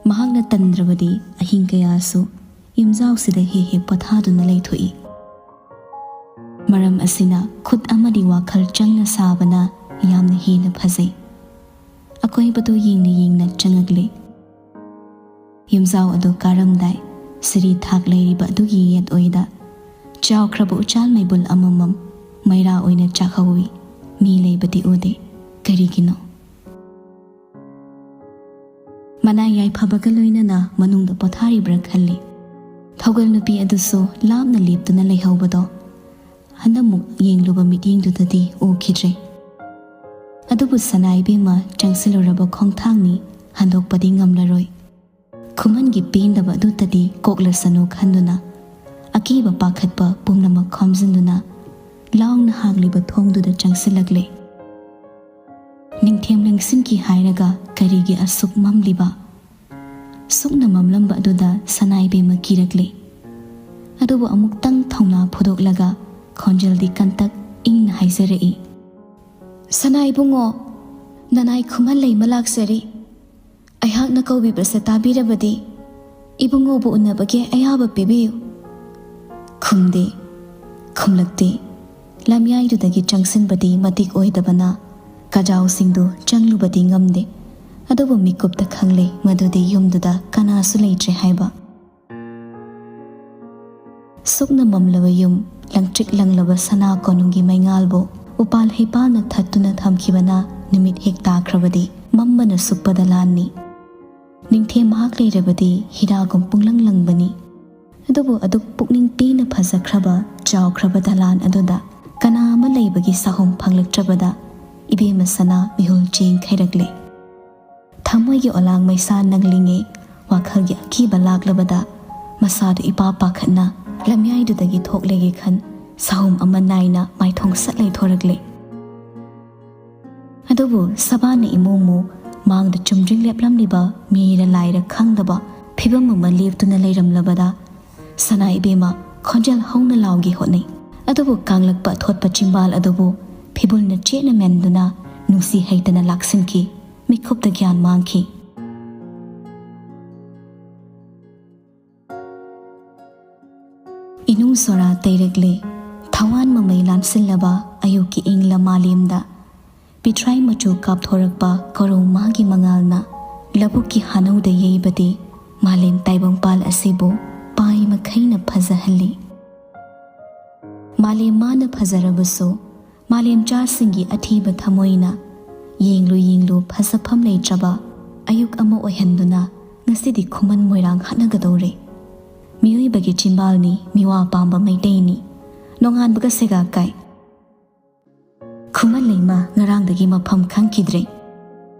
ꯃꯍꯥꯛꯅ ꯇꯟꯗ꯭ꯔꯕꯗꯤ ꯑꯍꯤꯡ ꯀꯌꯥꯁꯨ ꯌꯨꯝꯖꯥꯎꯁꯤꯗ ꯍꯦꯛ ꯍꯦꯛ ꯄꯣꯊꯥꯗꯨꯅ ꯂꯩꯊꯣꯛꯏ꯫ ꯃꯔꯝ ꯑꯁꯤꯅ ꯈꯨꯠ ꯑꯃꯗꯤ ꯋꯥꯈꯜ ꯆꯪꯅ ꯁꯥꯕꯅ ꯌꯥꯝꯅ ꯍꯦꯟꯅ ꯐꯖꯩ꯫ ꯑꯀꯣꯏꯕꯗꯨ ꯌꯦꯡꯅ ꯌꯦꯡꯅ ꯆꯪꯉꯛꯂꯦ꯫ ꯌꯨꯝꯖꯥꯎ ꯑꯗꯨ ꯀꯥꯔꯝꯗꯥꯏ ꯁꯤꯔꯤ ꯊꯥꯛ ꯂꯩꯔꯤꯕ ꯑꯗꯨꯒꯤ ꯌꯦꯠ ꯑꯣꯏꯗ ꯆꯥꯎꯈ꯭ꯔꯕ ꯎꯆꯥꯜ ꯃꯩꯕꯨꯜ ꯑꯃꯃꯝ ꯃꯩꯔꯥ ꯑꯣꯏꯅ ꯆꯥꯛꯍꯧꯏ꯫ ꯃꯤ ꯂꯩꯕꯗꯤ ꯎꯗꯦ꯫ ꯀꯔꯤꯒꯤꯅꯣ? ꯃꯅꯥ ꯌꯥꯏꯐꯕꯒ ꯂꯣꯏꯅꯅ ꯃꯅꯨꯡꯗ ꯄꯣꯊꯥꯔꯤꯕ꯭ꯔꯥ ꯈꯜꯂꯤ꯫ ꯊꯧꯒꯜ ꯅꯨꯄꯤ ꯑꯗꯨꯁꯨ ꯂꯥꯞꯅ ꯂꯦꯞꯇꯨꯅ ꯂꯩꯍꯧꯕꯗꯣ ꯍꯟꯗꯛꯃꯨꯛ ꯌꯦꯡꯂꯨꯕ ꯃꯤꯠꯌꯦꯡꯗꯨꯗꯗꯤ ꯎꯈꯤꯗ꯭ꯔꯦ꯫ ꯑꯗꯨꯕꯨ ꯁꯅꯥ ꯏꯕꯦꯝꯃ ꯆꯪꯁꯤꯜꯂꯨꯔꯕ ꯈꯣꯡꯊꯥꯡꯅꯤ, ꯍꯟꯗꯣꯛꯄꯗꯤ ꯉꯝꯂꯔꯣꯏ꯫ ꯈꯨꯃꯟꯒꯤ ꯄꯦꯟꯗꯕ ꯑꯗꯨꯇꯗꯤ ꯀꯣꯛꯂꯁꯅꯨ ꯈꯟꯗꯨꯅ ꯑꯀꯤꯕ ꯄꯥꯈꯠꯄ ꯄꯨꯝꯅꯃꯛ ꯈꯣꯝꯖꯤꯟꯗꯨꯅ ꯂꯥꯎꯅ ꯍꯥꯡꯂꯤꯕ ꯊꯣꯡꯗꯨꯗ ꯆꯪꯁꯤꯜꯂꯛꯂꯦ꯫ ꯅꯤꯡꯊꯦꯝ ꯂꯦꯡꯁꯤꯟꯈꯤ ꯍꯥꯏꯔꯒ ꯀꯔꯤꯒꯤ ꯑꯁꯨꯛ ꯃꯝꯂꯤꯕ? ꯁꯨꯛꯅ ꯃꯝꯂꯝꯕ ꯑꯗꯨꯗ ꯁꯅꯥ ꯏꯕꯦꯝꯃ ꯀꯤꯔꯛꯂꯦ꯫ ꯑꯗꯨꯕꯨ ꯑꯃꯨꯛꯇꯪ ꯊꯧꯅꯥ ꯐꯨꯗꯣꯛꯂꯒ ꯈꯣꯟꯖꯦꯜꯗꯤ ꯀꯟꯇꯛ ꯏꯪꯅ ꯍꯥꯏꯖꯔꯛꯏ, "ꯁꯅꯥ ꯏꯕꯨꯡꯉꯣ, ꯅꯅꯥꯏ ꯈꯨꯃꯟ ꯂꯩꯃ ꯂꯥꯛꯆꯔꯤ꯫ ꯑꯩꯍꯥꯛꯅ ꯀꯧꯕꯤꯕꯁꯦ ꯇꯥꯕꯤꯔꯕꯗꯤ ꯏꯕꯨꯡꯉꯣꯕꯨ ꯎꯅꯕꯒꯤ ꯑꯌꯥꯕ ꯄꯤꯕꯤꯌꯨ"꯫ ꯈꯨꯝꯗꯦ, ꯈꯨꯝꯂꯛꯇꯦ꯫ ꯂꯝꯌꯥꯏꯗꯨꯗꯒꯤ ꯆꯪꯁꯤꯟꯕꯗꯤ ꯃꯇꯤꯛ ꯑꯣꯏꯗꯕꯅ ꯀꯖꯥꯎꯁꯤꯡꯗꯨ ꯆꯪꯂꯨꯕꯗꯤ ꯉꯝꯗꯦ꯫ ꯑꯗꯨꯕꯨ ꯃꯤꯀꯨꯞꯇ ꯈꯪꯂꯦ ꯃꯗꯨꯗꯤ ꯌꯨꯝꯗꯨꯗ ꯀꯅꯥꯁꯨ ꯂꯩꯇ꯭ꯔꯦ ꯍꯥꯏꯕ꯫ ꯁꯨꯛꯅ ꯃꯝꯂꯕ ꯌꯨꯝ, ꯂꯪꯇ꯭ꯔꯤꯛ ꯂꯪꯂꯕ ꯁꯅꯥ ꯀꯣꯅꯨꯡꯒꯤ ꯃꯩꯉꯥꯜꯕꯨ ꯎꯄꯥꯜ ꯍꯩꯄꯥꯜꯅ ꯊꯠꯇꯨꯅ ꯊꯝꯈꯤꯕꯅ ꯅꯨꯃꯤꯠ ꯍꯦꯛ ꯇꯥꯈ꯭ꯔꯕꯗꯤ ꯃꯝꯕꯅ ꯁꯨꯞꯄꯗ ꯂꯥꯟꯅꯤ꯫ ꯅꯤꯡꯊꯦꯝ ꯃꯍꯥꯛ ꯂꯩꯔꯕꯗꯤ ꯍꯤꯔꯥꯒꯨꯝ ꯄꯨꯡꯂꯪ ꯂꯪꯕꯅꯤ꯫ ꯑꯗꯨꯕꯨ ꯑꯗꯨꯛ ꯄꯨꯛꯅꯤꯡ ꯄꯦꯟꯅ ꯐꯖꯈ꯭ꯔꯕ, ꯆꯥꯎꯈ꯭ꯔꯕ ꯗꯂꯥꯟ ꯑꯗꯨꯗ ꯀꯅꯥ ꯑꯃ ꯂꯩꯕꯒꯤ ꯁꯥꯍꯨꯝ ꯐꯪꯂꯛꯇ꯭ꯔꯕꯗ ꯏꯕꯦꯝꯃ ꯁꯅꯥ ꯃꯤꯍꯨꯜ ꯆꯦꯟꯈꯩꯔꯛꯂꯦ꯫ ꯊꯃꯣꯏꯒꯤ ꯑꯣꯂꯥꯡ ꯃꯩꯁꯥ ꯅꯪꯂꯤꯉꯩ, ꯋꯥꯈꯜꯒꯤ ꯑꯀꯤꯕ ꯂꯥꯛꯂꯕꯗ ꯃꯁꯥꯗꯨ ꯏꯄꯥ ꯄꯥꯈꯠꯅ ꯂꯝꯌꯥꯏꯗꯨꯗꯒꯤ ꯊꯣꯛꯂꯒꯦ ꯈꯟ ꯁꯥꯍꯨꯝ ꯑꯃ ꯅꯥꯏꯅ ꯃꯥꯏꯊꯣꯡ ꯁꯠ ꯂꯩꯊꯣꯔꯛꯂꯦ꯫ ꯑꯗꯨꯕꯨ ꯁꯕꯥꯟꯅ ꯏꯃꯨ ꯃꯨ, ꯃꯥꯡꯗ ꯆꯨꯝꯗ꯭ꯔꯤꯡ ꯂꯦꯞꯂꯝꯂꯤꯕ ꯃꯤꯔ ꯂꯥꯏꯔ ꯈꯪꯗꯕ ꯐꯤꯕꯝ ꯑꯃ ꯂꯦꯞꯇꯨꯅ ꯂꯩꯔꯝꯂꯕꯗ ꯁꯅꯥ ꯏꯕꯦꯝꯃ ꯈꯣꯟꯖꯦꯜ ꯍꯧꯅ ꯂꯥꯎꯒꯦ ꯍꯣꯠꯅꯩ꯫ ꯑꯗꯨꯕꯨ ꯀꯥꯡꯂꯛꯄ ꯑꯊꯣꯠꯄ ꯆꯤꯝꯕꯥꯜ ꯑꯗꯨꯕꯨ ꯐꯤꯕꯨꯜꯅ ꯆꯦꯠꯅ ꯃꯦꯟꯗꯨꯅ ꯅꯨꯡꯁꯤ ꯍꯩꯇꯅ ꯂꯥꯛꯁꯤꯟꯈꯤ꯫ ꯃꯤꯀꯨꯞꯇ ꯒ꯭ꯌꯥꯟ ꯃꯥꯡꯈꯤ꯫ ꯏꯅꯨꯡ ꯁꯣꯔꯥ ꯇꯩꯔꯛꯂꯦ꯫ ꯊꯋꯥꯟ ꯃꯃꯩ ꯂꯥꯟꯁꯤꯜꯂꯕ ꯑꯌꯨꯛꯀꯤ ꯏꯪꯂ ꯃꯥꯂꯦꯝꯗ ꯄꯤꯊ꯭ꯔꯥꯏ ꯃꯆꯨ ꯀꯥꯞꯊꯣꯔꯛꯄ ꯀꯣꯔꯧ ꯃꯥꯒꯤ ꯃꯉꯥꯜꯅ ꯂꯧꯕꯨꯛꯀꯤ ꯍꯥꯅꯧꯗ ꯌꯩꯕꯗꯤ ꯃꯥꯂꯦꯝ ꯇꯥꯏꯕꯪꯄꯥꯜ ꯑꯁꯤꯕꯨ ꯄꯥꯏ ꯃꯈꯩꯅ ꯐꯖꯍꯜꯂꯤ꯫ ꯃꯥꯂꯦꯝ ꯃꯥꯅ ꯐꯖꯔꯕꯁꯨ ꯃꯥꯂꯦꯝꯆꯥꯁꯤꯡꯒꯤ ꯑꯊꯤꯕ ꯊꯃꯣꯏꯅ ꯌꯦꯡꯂꯨ ꯌꯦꯡꯂꯨ ꯐꯖꯐꯝ ꯂꯩꯇ꯭ꯔꯕ ꯑꯌꯨꯛ ꯑꯃ ꯑꯣꯏꯍꯟꯗꯨꯅ ꯉꯁꯤꯗꯤ ꯈꯨꯃꯟ ꯃꯣꯏꯔꯥꯡ ꯍꯥꯠꯅꯒꯗꯧꯔꯦ꯫ ꯃꯤꯑꯣꯏꯕꯒꯤ ꯆꯤꯝꯕꯥꯜꯅꯤ, ꯃꯤꯋꯥ ꯄꯥꯝꯕ ꯃꯩꯇꯩꯅꯤ꯫ ꯅꯣꯡꯉꯥꯟꯕꯒ ꯁꯦꯒꯥ ꯀꯥꯏ꯫ ꯈꯨꯃꯟ ꯂꯩꯃ ꯉꯔꯥꯡꯗꯒꯤ ꯃꯐꯝ ꯈꯪꯈꯤꯗ꯭ꯔꯦ꯫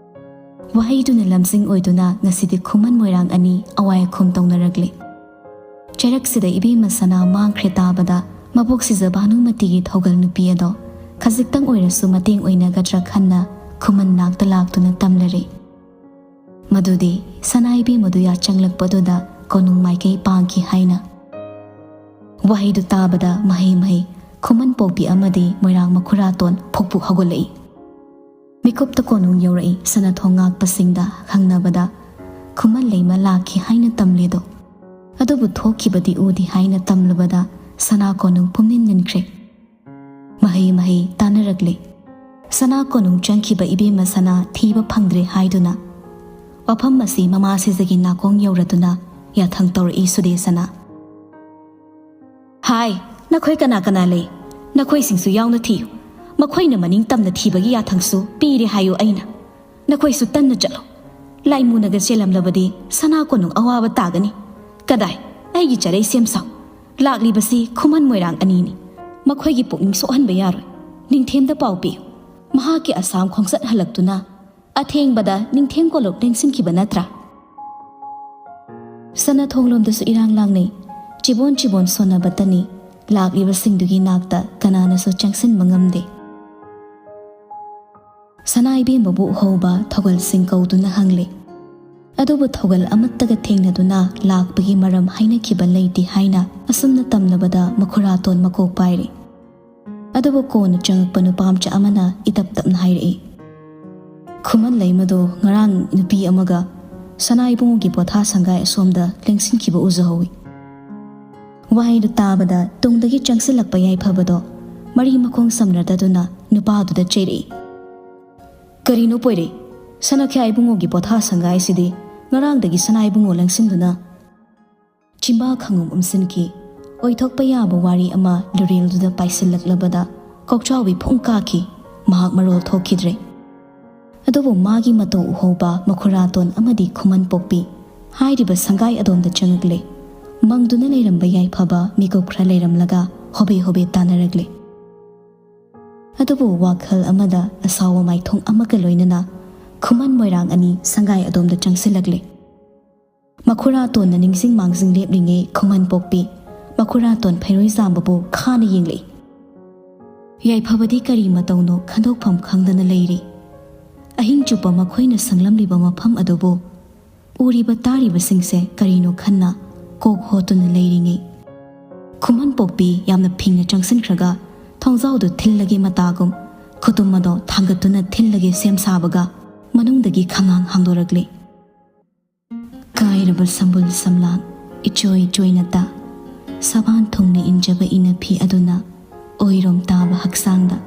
ꯋꯥꯍꯩꯗꯨꯅ ꯂꯝꯖꯤꯡ ꯑꯣꯏꯗꯨꯅ ꯉꯁꯤꯗꯤ ꯈꯨꯃꯟ ꯃꯣꯏꯔꯥꯡ ꯑꯅꯤ ꯑꯋꯥꯏ ꯑꯈꯨꯝ ꯇꯧꯅꯔꯛꯂꯦ꯫ ꯆꯩꯔꯛꯁꯤꯗ ꯏꯕꯦꯝꯃ ꯁꯅꯥ ꯃꯥꯡꯈ꯭ꯔꯦ ꯇꯥꯕꯗ ꯃꯕꯣꯛ ꯁꯤꯖ ꯚꯥꯅꯨꯃꯇꯤꯒꯤ ꯊꯧꯒꯜ ꯅꯨꯄꯤ ꯑꯗꯣ ꯈꯖꯤꯛꯇꯪ ꯑꯣꯏꯔꯁꯨ ꯃꯇꯦꯡ ꯑꯣꯏꯅꯒꯗ꯭ꯔꯥ ꯈꯟꯅ ꯈꯨꯃꯟ ꯅꯥꯛꯇ ꯂꯥꯛꯇꯨꯅ ꯇꯝꯂꯔꯦ꯫ ꯃꯗꯨꯗꯤ ꯁꯅꯥ ꯏꯕꯦꯝꯃꯗꯨ ꯌꯥꯆꯪꯂꯛꯄꯗꯨꯗ ꯀꯣꯅꯨꯡ ꯃꯥꯏꯀꯩ ꯄꯥꯡꯈꯤ ꯍꯥꯏꯅ꯫ ꯋꯥꯍꯩꯗꯨ ꯇꯥꯕꯗ ꯃꯍꯩ ꯃꯍꯩ ꯈꯨꯃꯟ ꯄꯣꯛꯄꯤ ꯑꯃꯗꯤ ꯃꯣꯏꯔꯥꯡ ꯃꯈꯨꯔꯥꯇꯣꯟ ꯐꯨꯛ ꯐꯨꯛ ꯍꯧꯒꯠꯂꯛꯏ꯫ ꯃꯤꯀꯨꯞꯇ ꯀꯣꯅꯨꯡ ꯌꯧꯔꯛꯏ꯫ ꯁꯅꯥꯊꯣꯡ ꯉꯥꯛꯄꯁꯤꯡꯗ ꯍꯪꯅꯕꯗ ꯈꯨꯃꯟ ꯂꯩꯃ ꯂꯥꯛꯈꯤ ꯍꯥꯏꯅ ꯇꯝꯂꯦꯗꯣ꯫ ꯑꯗꯨꯕꯨ ꯊꯣꯛꯈꯤꯕꯗꯤ ꯎꯗꯦ ꯍꯥꯏꯅ ꯇꯝꯂꯕꯗ ꯁꯅꯥ ꯀꯣꯅꯨꯡ ꯄꯨꯝꯅꯤꯟ ꯅꯤꯟꯈ꯭ꯔꯦ꯫ ꯃꯍꯩ ꯃꯍꯩ ꯇꯥꯟꯅꯔꯛꯂꯦ꯫ ꯁꯅꯥ ꯀꯣꯅꯨꯡ ꯆꯪꯈꯤꯕ ꯏꯕꯦꯝꯃ ꯁꯅꯥ ꯊꯤꯕ ꯐꯪꯗ꯭ꯔꯦ ꯍꯥꯏꯗꯨꯅ ꯋꯥꯐꯝ ꯑꯁꯤ ꯃꯃꯥ ꯁꯤꯖꯒꯤ ꯅꯥꯀꯣꯡ ꯌꯧꯔꯗꯨꯅ ꯌꯥꯊꯪ ꯇꯧꯔꯛꯏ ꯁꯨꯗꯦꯁꯅ꯫ ꯍꯥꯏ, ꯅꯈꯣꯏ ꯀꯅꯥ ꯀꯅꯥ ꯂꯩ? ꯅꯈꯣꯏꯁꯤꯡꯁꯨ ꯌꯥꯎꯅ ꯊꯤꯌꯨ꯫ ꯃꯈꯣꯏꯅ ꯃꯅꯤꯡ ꯇꯝꯅ ꯊꯤꯕꯒꯤ ꯌꯥꯊꯪꯁꯨ ꯄꯤꯔꯦ ꯍꯥꯏꯌꯨ ꯑꯩꯅ꯫ ꯅꯈꯣꯏꯁꯨ ꯇꯟꯅ ꯆꯠꯂꯣ꯫ ꯂꯥꯏꯃꯨꯅꯒ ꯆꯦꯜꯂꯝꯂꯕꯗꯤ ꯁꯅꯥ ꯀꯣꯅꯨꯡ ꯑꯋꯥꯕ ꯇꯥꯒꯅꯤ꯫ ꯀꯗꯥꯏ? ꯑꯩꯒꯤ ꯆꯔꯩ ꯁꯦꯝ ꯁꯥꯎ꯫ ꯂꯥꯛꯂꯤꯕꯁꯤ ꯈꯨꯃꯟ ꯃꯣꯏꯔꯥꯡ ꯑꯅꯤꯅꯤ꯫ ꯃꯈꯣꯏꯒꯤ ꯄꯨꯛꯅꯤꯡ ꯁꯣꯛꯍꯟꯕ ꯌꯥꯔꯣꯏ꯫ ꯅꯤꯡꯊꯦꯝꯗ ꯄꯥꯎ ꯄꯤꯌꯨ꯫ ꯃꯍꯥꯛꯀꯤ ꯑꯁꯥꯝ ꯈꯣꯡꯆꯠ ꯍꯜꯂꯛꯇꯨꯅ ꯑꯊꯦꯡꯕꯗ ꯅꯤꯡꯊꯦꯝ ꯀꯣꯂꯨꯞ ꯂꯦꯡꯁꯤꯟꯈꯤꯕ ꯅꯠꯇ꯭ꯔꯥ? ꯁꯅꯥ ꯊꯣꯡꯂꯣꯝꯗꯁꯨ ꯏꯔꯥꯡ ꯂꯥꯡꯅꯩ꯫ ꯆꯤꯕꯣꯟ ꯆꯤꯕꯣꯟ ꯁꯣꯟꯅꯕꯇꯅꯤ꯫ ꯂꯥꯛꯂꯤꯕꯁꯤꯡꯗꯨꯒꯤ ꯅꯥꯛꯇ ꯀꯅꯥꯅꯁꯨ ꯆꯪꯁꯤꯟꯕ ꯉꯝꯗꯦ꯫ ꯁꯅꯥ ꯏꯕꯦꯝꯃꯕꯨ ꯎꯍꯧꯕ ꯊꯧꯒꯜꯁꯤꯡ ꯀꯧꯗꯨꯅ ꯍꯪꯂꯦ꯫ ꯑꯗꯨꯕꯨ ꯊꯧꯒꯜ ꯑꯃꯠꯇꯒ ꯊꯦꯡꯅꯗꯨꯅ ꯂꯥꯛꯄꯒꯤ ꯃꯔꯝ ꯍꯥꯏꯅꯈꯤꯕ ꯂꯩꯇꯦ ꯍꯥꯏꯅ ꯑꯁꯨꯝꯅ ꯇꯝꯅꯕꯗ ꯃꯈꯨꯔꯥꯇꯣꯟ ꯃꯀꯣꯛ ꯄꯥꯏꯔꯦ꯫ ꯑꯗꯨꯕꯨ ꯀꯣꯟꯅ ꯆꯪꯉꯛꯄ ꯅꯨꯄꯥ ꯃꯆꯥ ꯑꯃꯅ ꯏꯇꯞ ꯇꯞꯅ ꯍꯥꯏꯔꯛꯏ, "ꯈꯨꯃꯟ ꯂꯩꯃꯗꯣ ꯉꯔꯥꯡ ꯅꯨꯄꯤ ꯑꯃꯒ ꯁꯅꯥ ꯏꯕꯨꯡꯉꯣꯒꯤ ꯄꯣꯊꯥ ꯁꯪꯒꯥꯏ ꯑꯁꯣꯝꯗ ꯂꯦꯡꯁꯤꯟꯈꯤꯕ ꯎꯖꯍꯧꯏ꯫" ꯋꯥꯍꯩꯗꯨ ꯇꯥꯕꯗ ꯇꯨꯡꯗꯒꯤ ꯆꯪꯁꯤꯜꯂꯛꯄ ꯌꯥꯏꯐꯕꯗꯣ ꯃꯔꯤ ꯃꯈꯣꯡ ꯁꯝꯅꯗꯗꯨꯅ ꯅꯨꯄꯥꯗꯨꯗ ꯆꯩꯔꯛꯏ, "ꯀꯔꯤꯅꯣ ꯄꯣꯏꯔꯩ? ꯁꯅꯥꯈ꯭ꯌꯥ ꯏꯕꯨꯡꯉꯣꯒꯤ ꯄꯣꯊꯥ ꯁꯪꯒꯥꯏꯁꯤꯗꯤ ꯉꯔꯥꯡꯗꯒꯤ ꯁꯅꯥ ꯏꯕꯨꯡꯉꯣ ꯂꯦꯡꯁꯤꯟꯗꯨꯅ" ꯆꯤꯝꯕꯥ ꯈꯪꯉꯨꯝ ꯎꯝꯁꯤꯟꯈꯤ꯫ ꯑꯣꯏꯊꯣꯛꯄ ꯌꯥꯕ ꯋꯥꯔꯤ ꯑꯃ ꯂꯨꯔꯦꯜꯗꯨꯗ ꯄꯥꯏꯁꯤꯜꯂꯛꯂꯕꯗ ꯀꯣꯛꯆꯥꯎꯕꯤ ꯐꯨꯡ ꯀꯥꯈꯤ꯫ ꯃꯍꯥꯛ ꯃꯔꯣꯜ ꯊꯣꯛꯈꯤꯗ꯭ꯔꯦ꯫ ꯑꯗꯨꯕꯨ ꯃꯥꯒꯤ ꯃꯇꯧ ꯎꯍꯧꯕ ꯃꯈꯨꯔꯥꯇꯣꯟ ꯑꯃꯗꯤ ꯈꯨꯃꯟ ꯄꯣꯛꯄꯤ ꯍꯥꯏꯔꯤꯕ ꯁꯪꯒꯥꯏ ꯑꯗꯣꯝꯗ ꯆꯪꯉꯛꯂꯦ꯫ ꯃꯪꯗꯨꯅ ꯂꯩꯔꯝꯕ ꯌꯥꯏꯐꯕ ꯃꯤꯀꯨꯞ ꯈꯔ ꯂꯩꯔꯝꯂꯒ ꯍꯣꯕꯦ ꯍꯣꯕꯦ ꯇꯥꯟꯅꯔꯛꯂꯦ꯫ ꯑꯗꯨꯕꯨ ꯋꯥꯈꯜ ꯑꯃꯗ ꯑꯁꯥꯎꯕ ꯃꯥꯏꯊꯣꯡ ꯑꯃꯒ ꯂꯣꯏꯅꯅ ꯈꯨꯃꯟ ꯃꯣꯏꯔꯥꯡ ꯑꯅꯤ ꯁꯪꯒꯥꯏ ꯑꯗꯣꯝꯗ ꯆꯪꯁꯤꯜꯂꯛꯂꯦ꯫ ꯃꯈꯨꯔꯥꯇꯣꯟꯅ ꯅꯤꯡꯁꯤꯡ ꯃꯥꯡꯖꯤꯡ ꯂꯦꯞꯂꯤꯉꯩ ꯈꯨꯃꯟ ꯄꯣꯛꯄꯤ ꯃꯈꯨꯔꯥꯇꯣꯟ ꯐꯩꯔꯣꯏ ꯆꯥꯝꯕꯕꯨ ꯈꯥꯅ ꯌꯦꯡꯂꯛꯏ꯫ ꯌꯥꯏꯐꯕꯗꯤ ꯀꯔꯤ ꯃꯇꯧꯅꯣ ꯈꯟꯗꯣꯛꯐꯝ ꯈꯪꯗꯅ ꯂꯩꯔꯤ꯫ ꯑꯍꯤꯡ ꯆꯨꯞꯄ ꯃꯈꯣꯏꯅ ꯁꯪꯂꯝꯂꯤꯕ ꯃꯐꯝ ꯑꯗꯨꯕꯨ ꯎꯔꯤꯕ ꯇꯥꯔꯤꯕꯁꯤꯡꯁꯦ ꯀꯔꯤꯅꯣ ꯈꯟꯅ ꯀꯣꯛ ꯍꯣꯠꯇꯨꯅ ꯂꯩꯔꯤꯉꯩ ꯈꯨꯃꯟ ꯄꯣꯛꯄꯤ ꯌꯥꯝꯅ ꯐꯤꯡꯅ ꯆꯪꯁꯤꯟꯈ꯭ꯔꯒ ꯊꯣꯡꯖꯥꯎꯗꯨ ꯊꯤꯜꯂꯒꯦ ꯃꯇꯥꯒꯨꯝ ꯈꯨꯇꯨꯝ ꯑꯗꯣ ꯊꯥꯡꯒꯠꯇꯨꯅ ꯊꯤꯜꯂꯒꯦ ꯁꯦꯝ ꯁꯥꯕꯒ ꯃꯅꯨꯡꯗꯒꯤ ꯈꯉꯥꯡ ꯍꯥꯡꯗꯣꯔꯛꯂꯦ꯫ ꯀꯥꯏꯔꯕ ꯁꯝꯕꯨꯜ ꯁꯝꯂꯥꯡ ꯏꯆꯣꯏ ꯆꯣꯏꯅ ꯇꯥ, ꯁꯕꯥꯟ ꯊꯨꯡꯅ ꯏꯟꯖꯕ ꯏꯅꯐꯤ ꯑꯗꯨꯅ ꯑꯣꯏꯔꯣꯝ ꯇꯥꯕ ꯍꯛꯆꯥꯡꯗ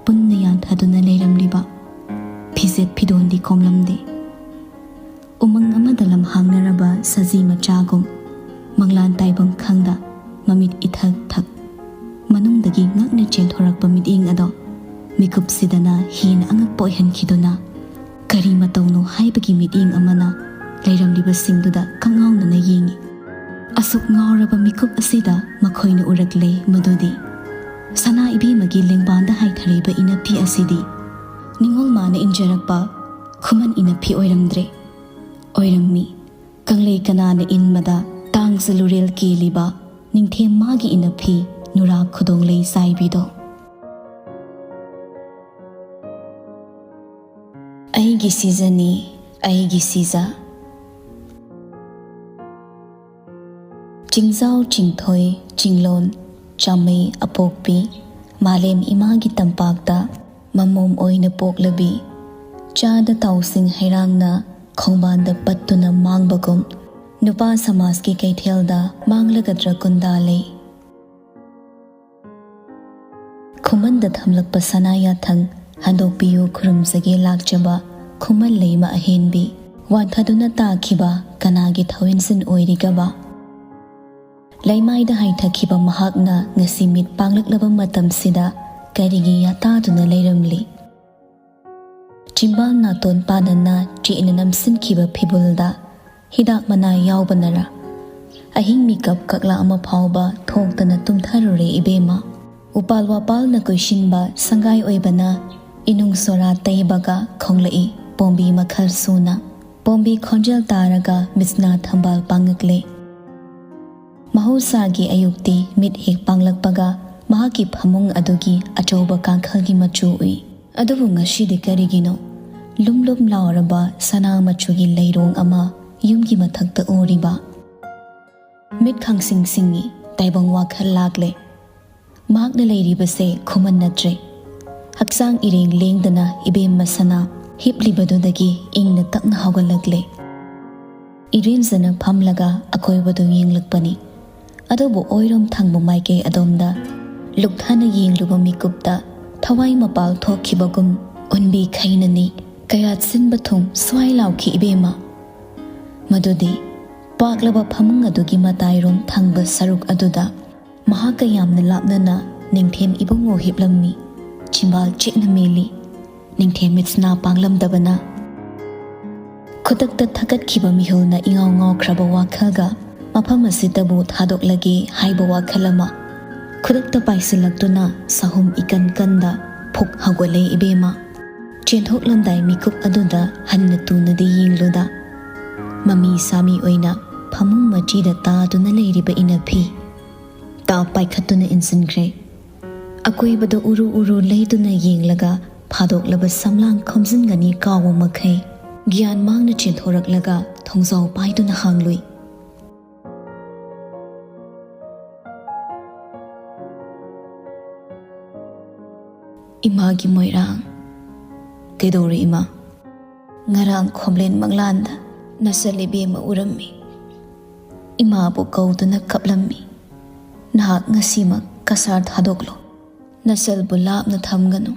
ꯄꯨꯟꯅ ꯌꯥꯟꯊꯗꯨꯅ ꯂꯩꯔꯝꯂꯤꯕ ꯐꯤꯖꯦꯠ ꯐꯤꯗꯣꯟꯗꯤ ꯀꯣꯝꯂꯝꯗꯦ꯫ ꯎꯃꯪ ꯑꯃꯗ ꯂꯝꯍꯥꯡꯅꯔꯕ ꯁꯖꯤ ꯃꯆꯥꯒꯨꯝ ꯃꯪꯂꯥꯟ ꯇꯥꯏꯕꯝ ꯈꯪꯗ ꯃꯃꯤꯠ ꯏꯊꯛ ꯊꯛ ꯃꯅꯨꯡꯗꯒꯤ ꯉꯛꯅ ꯆꯦꯟꯊꯣꯔꯛꯄ ꯃꯤꯠꯌꯦꯡ ꯑꯗꯣ ꯃꯤꯀꯨꯞꯁꯤꯗꯅ ꯍꯦꯟꯅ ꯑꯉꯛꯄ ꯑꯣꯏꯍꯟꯈꯤꯗꯨꯅ ꯀꯔꯤ ꯃꯇꯧꯅꯣ ꯍꯥꯏꯕꯒꯤ ꯃꯤꯠꯌꯦꯡ ꯑꯃꯅ ꯂꯩꯔꯝꯂꯤꯕꯁꯤꯡꯗꯨꯗ ꯀꯉꯥꯎꯅꯅ ꯌꯦꯡꯏ꯫ ꯑꯁꯨꯛ ꯉꯥꯎꯔꯕ ꯃꯤꯀꯨꯞ ꯑꯁꯤꯗ ꯃꯈꯣꯏꯅ ꯎꯔꯛꯂꯦ ꯃꯗꯨꯗꯤ ꯁꯅꯥ ꯏꯕꯦꯝꯃꯒꯤ ꯂꯦꯡꯕꯥꯟꯗ ꯍꯥꯏꯊꯔꯤꯕ ꯏꯅꯞꯐꯤ ꯑꯁꯤꯗꯤ ꯅꯤꯡꯉꯣꯜ ꯃꯥꯅ ꯏꯟꯖꯔꯛꯄ ꯈꯨꯃꯟ ꯏꯅꯞꯐꯤ ꯑꯣꯏꯔꯝꯗ꯭ꯔꯦ꯫ ꯑꯣꯏꯔꯝꯃꯤ, ꯀꯪꯂꯩ ꯀꯅꯥꯅ ꯏꯟꯕꯗ ꯇꯥꯡꯖ ꯂꯨꯔꯦꯜ ꯀꯦꯜꯂꯤꯕ ꯅꯤꯡꯊꯦꯝ ꯃꯥꯒꯤ ꯏꯅꯞꯐꯤ ꯅꯨꯔꯥ ꯈꯨꯗꯣꯡꯂꯩ ꯆꯥꯏꯕꯤꯗꯣ꯫ ꯑꯩꯒꯤ ꯁꯤꯖꯅꯤ, ꯑꯩꯒꯤ ꯁꯤꯖ꯫ ꯆꯤꯡꯖꯥꯎ ꯆꯤꯡꯊꯣꯏ ꯆꯤꯡꯂꯣꯟ ꯆꯥꯃꯩ ꯑꯄꯣꯛꯄꯤ, ꯃꯥꯂꯦꯝ ꯏꯃꯥꯒꯤ ꯇꯝꯄꯥꯛꯇ ꯃꯃꯣꯝ ꯑꯣꯏꯅ ꯄꯣꯛꯂꯕꯤ, ꯆꯥꯗ ꯇꯥꯎꯁꯤꯡ ꯍꯩꯔꯥꯡꯅ ꯈꯣꯡꯕꯥꯟꯗ ꯄꯠꯇꯨꯅ ꯃꯥꯡꯕꯒꯨꯝ, ꯅꯨꯄꯥ ꯁꯃꯥꯖꯀꯤ ꯀꯩꯊꯦꯜꯗ ꯃꯥꯡꯂꯒꯗ꯭ꯔ ꯀꯨꯟꯗꯥ ꯂꯩ꯫ ꯈꯨꯃꯟꯗ ꯊꯝꯂꯛꯄ ꯁꯅꯥ ꯌꯥꯊꯪ ꯍꯟꯗꯣꯛꯄꯤꯌꯨ ꯈꯨꯔꯨꯝꯖꯒꯦ ꯂꯥꯛꯆꯕ ꯈꯨꯃꯟ ꯂꯩꯃ ꯑꯍꯦꯟꯕꯤ꯫ ꯋꯥꯟꯊꯗꯨꯅ ꯇꯥꯈꯤꯕ ꯀꯅꯥꯒꯤ ꯊꯧꯏꯟꯁꯤꯟ ꯑꯣꯏꯔꯤꯒꯕ? ꯂꯩꯃꯥꯏꯗ ꯍꯥꯏꯊꯈꯤꯕ ꯃꯍꯥꯛꯅ ꯉꯁꯤ ꯃꯤꯠ ꯄꯥꯡꯂꯛꯂꯕ ꯃꯇꯝꯁꯤꯗ ꯀꯔꯤꯒꯤ ꯌꯥꯇꯥꯗꯨꯅ ꯂꯩꯔꯝꯂꯤ? ꯆꯤꯝꯕꯥꯜ ꯅꯥꯇꯣꯟ ꯄꯥꯗꯅ ꯆꯦꯠꯅ ꯅꯝꯁꯤꯟꯈꯤꯕ ꯐꯤꯕꯨꯜꯗ ꯍꯤꯗꯥꯛ ꯃꯅꯥ ꯌꯥꯎꯕꯅꯔ? ꯑꯍꯤꯡ ꯃꯤꯀꯞ ꯀꯛꯂꯥ ꯑꯃ ꯐꯥꯎꯕ ꯊꯣꯛꯇꯅ ꯇꯨꯝꯊꯔꯨꯔꯦ ꯏꯕꯦꯝꯃ꯫ ꯎꯄꯥꯜ ꯋꯥꯄꯥꯜꯅ ꯀꯣꯏꯁꯤꯟꯕ ꯁꯪꯒꯥꯏ ꯑꯣꯏꯕꯅ ꯏꯅꯨꯡ ꯁꯣꯔꯥ ꯇꯩꯕꯒ ꯈꯣꯡꯂꯛꯏ ꯄꯣꯝꯕꯤ ꯃꯈꯜ ꯁꯨꯅ꯫ ꯄꯣꯝꯕꯤ ꯈꯣꯟꯖꯦꯜ ꯇꯥꯔꯒ ꯃꯤꯠꯁꯅꯥ ꯊꯝꯕꯥꯜ ꯄꯥꯡꯉꯛꯂꯦ꯫ ꯃꯍꯧꯁꯥꯒꯤ ꯑꯌꯨꯛꯇꯤ ꯃꯤꯠ ꯍꯦꯛ ꯄꯥꯡꯂꯛꯄꯒ ꯃꯍꯥꯛꯀꯤ ꯐꯃꯨꯡ ꯑꯗꯨꯒꯤ ꯑꯆꯧꯕ ꯀꯥꯡꯈꯜꯒꯤ ꯃꯆꯨ ꯎꯏ꯫ ꯑꯗꯨꯕꯨ ꯉꯁꯤꯗꯤ ꯀꯔꯤꯒꯤꯅꯣ ꯂꯨꯝ ꯂꯨꯝ ꯂꯥꯎꯔꯕ ꯁꯅꯥ ꯃꯆꯨꯒꯤ ꯂꯩꯔꯣꯡ ꯑꯃ ꯌꯨꯝꯒꯤ ꯃꯊꯛꯇ ꯎꯔꯤꯕ? ꯃꯤꯠ ꯈꯪꯁꯤꯡ ꯁꯤꯡꯉꯤ, ꯇꯥꯏꯕꯪ ꯋꯥꯈꯜ ꯂꯥꯛꯂꯦ꯫ ꯃꯍꯥꯛꯅ ꯂꯩꯔꯤꯕꯁꯦ ꯈꯨꯃꯟ ꯅꯠꯇ꯭ꯔꯦ꯫ ꯍꯛꯆꯥꯡ ꯏꯔꯦꯡ ꯂꯦꯡꯗꯅ ꯏꯕꯦꯝꯃ ꯁꯅꯥ ꯍꯤꯞꯂꯤꯕꯗꯨꯗꯒꯤ ꯏꯪꯅ ꯇꯞꯅ ꯍꯧꯒꯠꯂꯛꯂꯦ꯫ ꯏꯔꯦꯟꯖꯅ ꯐꯝꯂꯒ ꯑꯀꯣꯏꯕꯗꯨ ꯌꯦꯡꯂꯛꯄꯅꯤ꯫ ꯑꯗꯨꯕꯨ ꯑꯣꯏꯔꯣꯝ ꯊꯪꯕ ꯃꯥꯏꯀꯩ ꯑꯗꯣꯝꯗ ꯂꯨꯞꯊꯅ ꯌꯦꯡꯂꯨꯕ ꯃꯤꯀꯨꯞꯇ ꯊꯋꯥꯏ ꯃꯄꯥꯜ ꯊꯣꯛꯈꯤꯕꯒꯨꯝ ꯎꯟꯕꯤ ꯈꯩꯅꯅꯤ ꯀꯌꯥꯠ ꯁꯤꯟꯕ ꯊꯨꯝ ꯁ꯭ꯋꯥꯏ ꯂꯥꯎꯈꯤ ꯏꯕꯦꯝꯃ꯫ ꯃꯗꯨꯗꯤ ꯄꯥꯛꯂꯕ ꯐꯃꯨꯡ ꯑꯗꯨꯒꯤ ꯃꯇꯥꯏꯔꯣꯝ ꯊꯪꯕ ꯁꯔꯨꯛ ꯑꯗꯨꯗ ꯃꯍꯥꯛꯀ ꯌꯥꯝꯅ ꯂꯥꯞꯅꯅ ꯅꯤꯡꯊꯦꯝ ꯏꯕꯨꯡꯉꯣ ꯍꯤꯞꯂꯝꯃꯤ꯫ ꯆꯤꯝꯕꯥꯜ ꯆꯦꯠꯅ ꯃꯦꯜꯂꯤ꯫ ꯅꯤꯡꯊꯦꯝ ꯃꯤꯠꯁꯅꯥ ꯄꯥꯡꯂꯝꯗꯕꯅ ꯈꯨꯗꯛꯇ ꯊꯛꯀꯠꯈꯤꯕ ꯃꯤꯍꯨꯜꯅ ꯏꯉꯥꯎ ꯉꯥꯎꯈ꯭ꯔꯕ ꯋꯥꯈꯜꯒ ꯃꯐꯝ ꯑꯁꯤꯗꯕꯨ ꯊꯥꯗꯣꯛꯂꯒꯦ ꯍꯥꯏꯕ ꯋꯥꯈꯜ ꯑꯃ ꯈꯨꯗꯛꯇ ꯄꯥꯏꯁꯤꯜꯂꯛꯇꯨꯅ ꯁꯥꯍꯨꯝ ꯏꯀꯟ ꯀꯟꯗ ꯐꯨꯛ ꯍꯧꯒꯠꯂꯦ ꯏꯕꯦꯝꯃ꯫ ꯆꯦꯟꯊꯣꯛꯂꯝꯗꯥꯏ ꯃꯤꯀꯨꯞ ꯑꯗꯨꯗ ꯍꯟꯅ ꯇꯨꯅꯗꯤ ꯌꯦꯡꯂꯨꯗ, ꯃꯃꯤ ꯁꯥꯃꯤ ꯑꯣꯏꯅ ꯐꯃꯨꯡ ꯃꯆꯤꯗ ꯇꯥꯗꯨꯅ ꯂꯩꯔꯤꯕ ꯏꯅꯐꯤ ꯇꯥ ꯄꯥꯏꯈꯠꯇꯨꯅ ꯏꯟꯁꯤꯟꯈ꯭ꯔꯦ꯫ ꯑꯀꯣꯏꯕꯗ ꯎꯔꯨ ꯎꯔꯨ ꯂꯩꯗꯨꯅ ꯌꯦꯡꯂꯒ ꯐꯥꯗꯣꯛꯂꯕ ꯁꯝꯂꯥꯡ ꯈꯣꯝꯖꯤꯟꯒꯅꯤ ꯀꯥꯎꯕ ꯃꯈꯩ ꯒ꯭ꯌꯥꯟ ꯃꯥꯡꯅ ꯆꯦꯟꯊꯣꯔꯛꯂꯒ ꯊꯣꯡꯖꯥꯎ ꯄꯥꯏꯗꯨꯅ ꯍꯥꯡꯂꯨꯏ꯫ ꯏꯃꯥꯒꯤ ꯃꯣꯏꯔꯥꯡ꯫ ꯀꯩꯗꯧꯔꯦ ꯏꯃꯥ? ꯉꯔꯥꯡ ꯈꯣꯝꯂꯦꯟ ꯃꯪꯂꯥꯟꯗ ꯅꯆꯜ ꯏꯕꯦꯝꯃ ꯎꯔꯝꯃꯤ꯫ ꯏꯃꯥꯕꯨ ꯀꯧꯗꯨꯅ ꯀꯞꯂꯝꯃꯤ꯫ ꯅꯍꯥꯛ ꯉꯁꯤꯃꯛ ꯀꯁꯥꯔ ꯊꯥꯗꯣꯛꯂꯣ꯫ ꯅꯆꯜꯕꯨ ꯂꯥꯞꯅ ꯊꯝꯒꯅꯨ꯫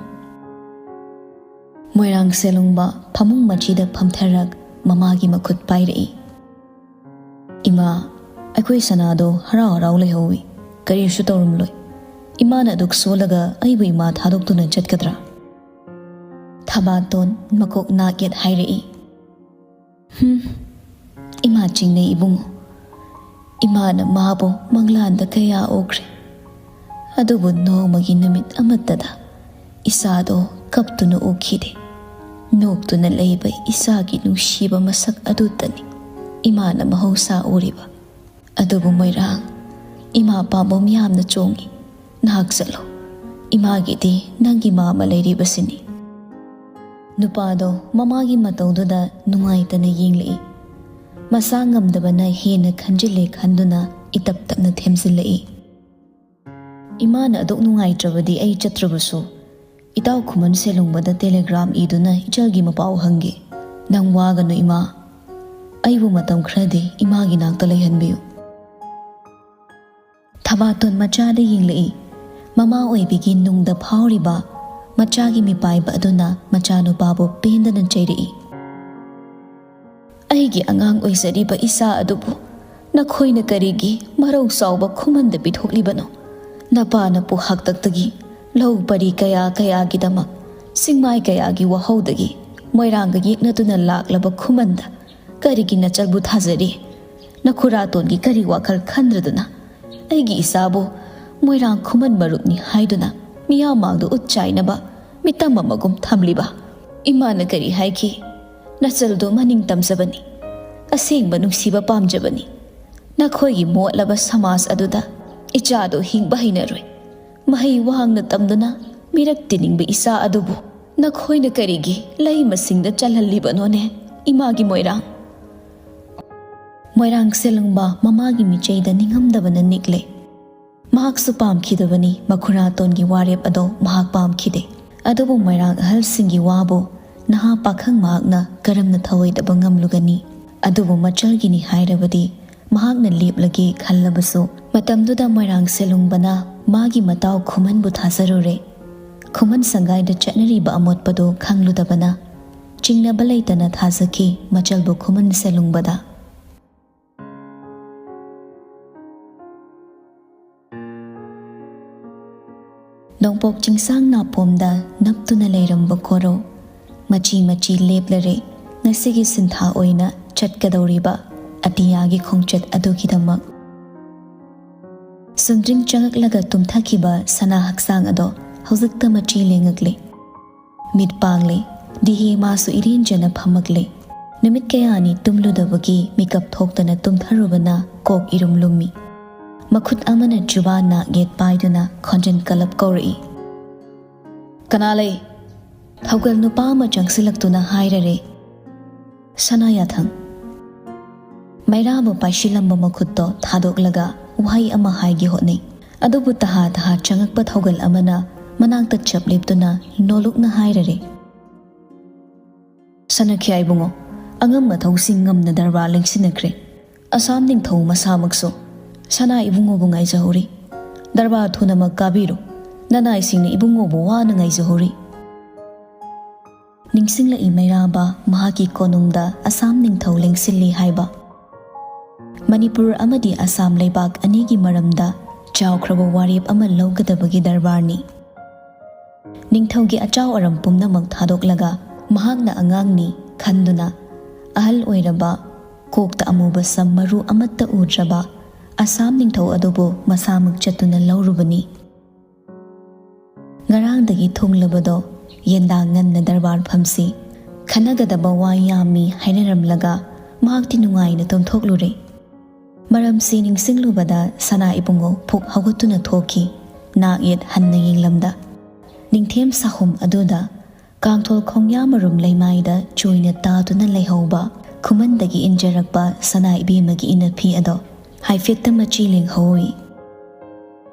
ꯃꯣꯏꯔꯥꯡ ꯁꯦꯂꯨꯡꯕ ꯐꯃꯨꯡ ꯃꯆꯤꯗ ꯐꯝꯊꯔꯛ ꯃꯃꯥꯒꯤ ꯃꯈꯨꯠ ꯄꯥꯏꯔꯛꯏ꯫ ꯏꯃꯥ, ꯑꯩꯈꯣꯏ ꯁꯅꯥꯗꯣ ꯍꯔꯥꯎ ꯍꯔꯥꯎ ꯂꯩꯍꯧꯏ꯫ ꯀꯔꯤꯁꯨ ꯇꯧꯔꯝꯂꯣꯏ꯫ ꯏꯃꯥꯅ ꯑꯗꯨꯛ ꯁꯣꯜꯂꯒ ꯑꯩꯕꯨ ꯏꯃꯥ ꯊꯥꯗꯣꯛꯇꯨꯅ ꯆꯠꯀꯗ꯭ꯔꯥ? ꯊꯕꯥꯇꯣꯟ ꯃꯀꯣꯛ ꯅꯥꯛ ꯌꯦꯠ ꯍꯥꯏꯔꯛꯏ꯫ "ꯍꯨꯝ, ꯏꯃꯥ ꯆꯤꯡꯅꯩ ꯏꯕꯨꯡꯉꯣ꯫ ꯏꯃꯥꯅ ꯃꯥꯕꯨ ꯃꯪꯂꯥꯟꯗ ꯀꯌꯥ ꯎꯈ꯭ꯔꯦ꯫ ꯑꯗꯨꯕꯨ ꯅꯣꯡꯃꯒꯤ ꯅꯨꯃꯤꯠ ꯑꯃꯠꯇꯗ ꯏꯆꯥꯗꯣ ꯀꯞꯇꯨꯅ ꯎꯈꯤꯗꯦ꯫ ꯅꯣꯛꯇꯨꯅ ꯂꯩꯕ ꯏꯆꯥꯒꯤ ꯅꯨꯡꯁꯤꯕ ꯃꯁꯛ ꯑꯗꯨꯇꯅꯤ ꯏꯃꯥꯅ ꯃꯍꯧꯁꯥ ꯎꯔꯤꯕ꯫ ꯑꯗꯨꯕꯨ ꯃꯣꯏꯔꯥꯡ, ꯏꯃꯥ ꯄꯥꯝꯕꯣꯝ ꯌꯥꯝꯅ ꯆꯣꯡꯏ꯫ ꯅꯍꯥꯛ ꯆꯠꯂꯣ꯫ ꯏꯃꯥꯒꯤꯗꯤ ꯅꯪꯒꯤ ꯃꯥ ꯑꯃ ꯂꯩꯔꯤꯕꯁꯤꯅꯤ꯫" ꯅꯨꯄꯥꯗꯣ ꯃꯃꯥꯒꯤ ꯃꯇꯧꯗꯨꯗ ꯅꯨꯡꯉꯥꯏꯇꯅ ꯌꯦꯡꯂꯛꯏ꯫ ꯃꯁꯥ ꯉꯝꯗꯕꯅ ꯍꯦꯟꯅ ꯈꯟꯖꯤꯜꯂꯦ ꯈꯟꯗꯨꯅ ꯏꯇꯞ ꯇꯞꯅ ꯊꯦꯝꯖꯤꯜꯂꯛꯏ꯫ "ꯏꯃꯥꯅ ꯑꯗꯨꯛ ꯅꯨꯡꯉꯥꯏꯇ꯭ꯔꯕꯗꯤ ꯑꯩ ꯆꯠꯇ꯭ꯔꯕꯁꯨ, ꯏꯇꯥꯎ ꯈꯨꯃꯟ ꯁꯦꯂꯨꯡꯕꯗ ꯇꯦꯂꯦꯒ꯭ꯔꯥꯝ ꯏꯗꯨꯅ ꯏꯆꯜꯒꯤ ꯃꯄꯥꯎ ꯍꯪꯒꯦ꯫ ꯅꯪ ꯋꯥꯒꯅꯨ ꯏꯃꯥ꯫ ꯑꯩꯕꯨ ꯃꯇꯝ ꯈꯔꯗꯤ ꯏꯃꯥꯒꯤ ꯅꯥꯛꯇ ꯂꯩꯍꯟꯕꯤꯌꯨ꯫" ꯊꯕꯥꯇꯣꯟ ꯃꯆꯥꯗ ꯌꯦꯡꯂꯛꯏ꯫ ꯃꯃꯥ ꯑꯣꯏꯕꯤꯒꯤ ꯅꯨꯡꯗ ꯐꯥꯎꯔꯤꯕ ꯃꯆꯥꯒꯤ ꯃꯤꯄꯥꯏꯕ ꯑꯗꯨꯅ ꯃꯆꯥꯅꯨꯄꯥꯕꯨ ꯄꯦꯟꯗꯅ ꯆꯩꯔꯛꯏ꯫ "ꯑꯩꯒꯤ ꯑꯉꯥꯡ ꯑꯣꯏꯖꯔꯤꯕ ꯏꯆꯥ ꯑꯗꯨꯕꯨ ꯅꯈꯣꯏꯅ ꯀꯔꯤꯒꯤ ꯃꯔꯧ ꯆꯥꯎꯕ ꯈꯨꯃꯟꯗ ꯄꯤꯊꯣꯛꯂꯤꯕꯅꯣ? ꯅꯄꯥꯅ ꯄꯣꯛꯍꯥꯛꯇꯛꯇꯒꯤ ꯂꯧ ꯄꯔꯤ ꯀꯌꯥ ꯀꯌꯥꯒꯤꯗꯃꯛ ꯆꯤꯡꯃꯥꯏ ꯀꯌꯥꯒꯤ ꯋꯥꯍꯧꯗꯒꯤ ꯃꯣꯏꯔꯥꯡꯒ ꯌꯦꯛꯅꯗꯨꯅ ꯂꯥꯛꯂꯕ ꯈꯨꯃꯟꯗ ꯀꯔꯤꯒꯤ ꯅꯆꯜꯕꯨ ꯊꯥꯖꯔꯤ? ꯅꯈꯨꯔꯥꯇꯣꯟꯒꯤ ꯀꯔꯤ ꯋꯥꯈꯜ ꯈꯟꯗ꯭ꯔꯗꯨꯅ ꯑꯩꯒꯤ ꯏꯆꯥꯕꯨ ꯃꯣꯏꯔꯥꯡ ꯈꯨꯃꯟ ꯃꯔꯨꯞꯅꯤ ꯍꯥꯏꯗꯨꯅ ꯃꯤꯌꯥꯝ ꯃꯥꯡꯗ ꯎꯠ ꯆꯥꯏꯅꯕ ꯃꯤꯇꯝ ꯑꯃꯒꯨꯝ ꯊꯝꯂꯤꯕ? ꯏꯃꯥꯅ ꯀꯔꯤ ꯍꯥꯏꯈꯤ? "ꯅꯆꯜꯗꯨ ꯃꯅꯤꯡ ꯇꯝꯖꯕꯅꯤ, ꯑꯁꯦꯡꯕ ꯅꯨꯡꯁꯤꯕ ꯄꯥꯝꯖꯕꯅꯤ꯫ ꯅꯈꯣꯏꯒꯤ ꯃꯣꯠꯂꯕ ꯁꯃꯥꯖ ꯑꯗꯨꯗ ꯏꯆꯥꯗꯨ ꯍꯤꯡꯕ ꯍꯩꯅꯔꯣꯏ꯫ ꯃꯍꯩ ꯋꯥꯡꯅ ꯇꯝꯗꯨꯅ ꯃꯤꯔꯛ ꯇꯤꯅꯤꯡꯕ ꯏꯆꯥ ꯑꯗꯨꯕꯨ ꯅꯈꯣꯏꯅ ꯀꯔꯤꯒꯤ ꯂꯩ ꯃꯁꯤꯡꯗ ꯆꯜꯍꯜꯂꯤꯕꯅꯣꯅꯦ, ꯏꯃꯥꯒꯤ ꯃꯣꯏꯔꯥꯡ?" ꯃꯣꯏꯔꯥꯡ ꯁꯦꯂꯨꯡꯕ ꯃꯃꯥꯒꯤ ꯃꯤꯆꯩꯗ ꯅꯤꯡꯉꯝꯗꯕꯅ ꯅꯤꯛꯂꯦ꯫ ꯃꯍꯥꯛꯁꯨ ꯄꯥꯝꯈꯤꯗꯕꯅꯤ ꯃꯈꯨꯔꯥꯇꯣꯟꯒꯤ ꯋꯥꯔꯦꯞ ꯑꯗꯣ ꯃꯍꯥꯛ ꯄꯥꯝꯈꯤꯗꯦ꯫ ꯑꯗꯨꯕꯨ ꯃꯣꯏꯔꯥꯡ ꯑꯍꯜꯁꯤꯡꯒꯤ ꯋꯥꯕꯨ ꯅꯍꯥ ꯄꯥꯈꯪ ꯃꯍꯥꯛꯅ ꯀꯔꯝꯅ ꯊꯧꯑꯣꯏꯗꯕ ꯉꯝꯂꯨꯒꯅꯤ? ꯑꯗꯨꯕꯨ ꯃꯆꯜꯒꯤꯅꯤ ꯍꯥꯏꯔꯕꯗꯤ ꯃꯍꯥꯛꯅ ꯂꯦꯞꯂꯒꯦ ꯈꯜꯂꯕꯁꯨ, ꯃꯇꯝꯗꯨꯗ ꯃꯣꯏꯔꯥꯡ ꯁꯦꯂꯨꯡꯕꯅ ꯃꯥꯒꯤ ꯃꯇꯥꯎ ꯈꯨꯃꯟꯕꯨ ꯊꯥꯖꯔꯨꯔꯦ꯫ ꯈꯨꯃꯟ ꯁꯪꯒꯥꯏꯗ ꯆꯠꯅꯔꯤꯕ ꯑꯃꯣꯠꯄꯗꯨ ꯈꯪꯂꯨꯗꯕꯅ ꯆꯤꯡꯅꯕ ꯂꯩꯇꯅ ꯊꯥꯖꯈꯤ ꯃꯆꯜꯕꯨ ꯈꯨꯃꯟ ꯁꯦꯂꯨꯡꯕꯗ꯫ ꯅꯣꯡꯄꯣꯛ ꯆꯤꯡꯁꯥꯡ ꯅꯥꯄꯣꯝꯗ ꯅꯞꯇꯨꯅ ꯂꯩꯔꯝꯕ ꯀꯣꯔꯧ, ꯃꯆꯤ ꯃꯆꯤ ꯂꯦꯞꯂꯔꯦ ꯉꯁꯤꯒꯤ ꯁꯤꯟꯊꯥ ꯑꯣꯏꯅ ꯆꯠꯀꯗꯧꯔꯤꯕ ꯑꯇꯤꯌꯥꯒꯤ ꯈꯣꯡꯆꯠ ꯑꯗꯨꯒꯤꯗꯃꯛ꯫ ꯁꯨꯝꯗ꯭ꯔꯤꯡ ꯆꯪꯉꯛꯂꯒ ꯇꯨꯝꯊꯈꯤꯕ ꯁꯅꯥ ꯍꯛꯆꯥꯡ ꯑꯗꯣ ꯍꯧꯖꯤꯛꯇ ꯃꯆꯤ ꯂꯦꯡꯉꯛꯂꯦ꯫ ꯃꯤꯠ ꯄꯥꯡꯂꯦ꯫ ꯗꯤꯍꯦ ꯃꯥꯁꯨ ꯏꯔꯦꯟꯖꯅ ꯐꯝꯃꯛꯂꯦ꯫ ꯅꯨꯃꯤꯠ ꯀꯌꯥꯅꯤ ꯇꯨꯝꯂꯨꯗꯕꯒꯤ ꯃꯤꯀꯞ ꯊꯣꯛꯇꯅ ꯇꯨꯝꯊꯔꯨꯕꯅ ꯀꯣꯛ ꯏꯔꯨꯝ ꯂꯨꯝꯃꯤ꯫ ꯃꯈꯨꯠ ꯑꯃꯅ ꯆꯨꯕꯥꯟ ꯅꯥꯛ ꯌꯦꯠ ꯄꯥꯏꯗꯨꯅ ꯈꯣꯟꯖꯦꯜ ꯀꯜꯂꯞ ꯀꯧꯔꯛꯏ, "ꯀꯅꯥ ꯂꯩ?" ꯊꯧꯒꯜ ꯅꯨꯄꯥ ꯑꯃ ꯆꯪꯁꯤꯜꯂꯛꯇꯨꯅ ꯍꯥꯏꯔꯔꯦ, "ꯁꯅꯥ ꯌꯥꯊꯪ꯫" ꯃꯩꯔꯥꯕ ꯄꯥꯏꯁꯤꯜꯂꯝꯕ ꯃꯈꯨꯠꯇꯣ ꯊꯥꯗꯣꯛꯂꯒ ꯋꯥꯍꯩ ꯑꯃ ꯍꯥꯏꯒꯦ ꯍꯣꯠꯅꯩ꯫ ꯑꯗꯨꯕꯨ ꯇꯍꯥ ꯇꯍꯥ ꯆꯪꯉꯛꯄ ꯊꯧꯒꯜ ꯑꯃꯅ ꯃꯅꯥꯛꯇ ꯆꯞ ꯂꯦꯞꯇꯨꯅ ꯅꯣꯂꯨꯛꯅ ꯍꯥꯏꯔꯔꯦ, "ꯁꯅꯥꯈ꯭ꯌꯥ ꯏꯕꯨꯡꯉꯣ, ꯑꯉꯝ ꯑꯊꯧꯁꯤꯡ ꯉꯝꯅ ꯗꯔꯕꯥꯔ ꯂꯦꯡꯁꯤꯟꯅꯈ꯭ꯔꯦ꯫ ꯑꯁꯥꯝ ꯅꯤꯡꯊꯧ ꯃꯁꯥꯃꯛꯁꯨ ꯁꯅꯥ ꯏꯕꯨꯡꯉꯣꯕꯨ ꯉꯥꯏꯖꯍꯧꯔꯤ꯫ ꯗꯔꯕꯥꯔ ꯊꯨꯅꯃꯛ ꯀꯥꯕꯤꯔꯨ꯫ ꯅꯅꯥꯏꯁꯤꯡꯅ ꯏꯕꯨꯡꯉꯣꯕꯨ ꯋꯥꯅ ꯉꯥꯏꯖꯍꯧꯔꯤ꯫" ꯅꯤꯡꯁꯤꯡꯂꯛꯏ ꯃꯩꯔꯥꯕ ꯃꯍꯥꯛꯀꯤ ꯀꯣꯅꯨꯡꯗ ꯑꯁꯥꯝ ꯅꯤꯡꯊꯧ ꯂꯦꯡꯁꯤꯜꯂꯤ ꯍꯥꯏꯕ꯫ ꯃꯅꯤꯄꯨꯔ ꯑꯃꯗꯤ ꯑꯁꯥꯝ ꯂꯩꯕꯥꯛ ꯑꯅꯤꯒꯤ ꯃꯔꯝꯗ ꯆꯥꯎꯈ꯭ꯔꯕ ꯋꯥꯔꯦꯞ ꯑꯃ ꯂꯧꯒꯗꯕꯒꯤ ꯗꯔꯕꯥꯔꯅꯤ꯫ ꯅꯤꯡꯊꯧꯒꯤ ꯑꯆꯥꯎ ꯑꯔꯝ ꯄꯨꯝꯅꯃꯛ ꯊꯥꯗꯣꯛꯂꯒ ꯃꯍꯥꯛꯅ ꯑꯉꯥꯡꯅꯤ ꯈꯟꯗꯨꯅ ꯑꯍꯜ ꯑꯣꯏꯔꯕ ꯀꯣꯛꯇ ꯑꯃꯨꯕ ꯁꯝ ꯃꯔꯨ ꯑꯃꯠꯇ ꯎꯗ꯭ꯔꯕ ꯑꯁꯥꯝ ꯅꯤꯡꯊꯧ ꯑꯗꯨꯕꯨ ꯃꯁꯥꯃꯛ ꯆꯠꯇꯨꯅ ꯂꯧꯔꯨꯕꯅꯤ꯫ ꯉꯔꯥꯡꯗꯒꯤ ꯊꯨꯡꯂꯕꯗꯣ ꯌꯦꯟꯗꯥꯡ ꯉꯟꯅ ꯗꯔꯕꯥꯔ ꯐꯝꯁꯤ, ꯈꯟꯅꯒꯗꯕ ꯋꯥ ꯌꯥꯝꯃꯤ ꯍꯥꯏꯅꯔꯝꯂꯒ ꯃꯍꯥꯛꯇꯤ ꯅꯨꯡꯉꯥꯏꯅ ꯇꯨꯝꯊꯣꯛꯂꯨꯔꯦ꯫ ꯃꯔꯝꯁꯤ ꯅꯤꯡꯁꯤꯡꯂꯨꯕꯗ ꯁꯅꯥ ꯏꯕꯨꯡꯉꯣ ꯐꯨꯛ ꯍꯧꯒꯠꯇꯨꯅ ꯊꯣꯛꯈꯤ꯫ ꯅꯥꯛ ꯌꯦꯠ ꯍꯟꯅ ꯌꯦꯡꯂꯝꯗ ꯅꯤꯡꯊꯦꯝ ꯁꯥꯍꯨꯝ ꯑꯗꯨꯗ ꯀꯥꯡꯊꯣꯜ ꯈꯣꯡꯌꯥ ꯃꯔꯨꯝ ꯂꯩꯃꯥꯏꯗ ꯆꯣꯏꯅ ꯇꯥꯗꯨꯅ ꯂꯩꯍꯧꯕ ꯈꯨꯃꯟꯗꯒꯤ ꯏꯟꯖꯔꯛꯄ ꯁꯅꯥ ꯏꯕꯦꯝꯃꯒꯤ ꯏꯅꯐꯤ ꯑꯗꯣ ꯍꯥꯏꯐꯦꯠꯇ ꯃꯆꯤ ꯂꯦꯡꯍꯧꯏ꯫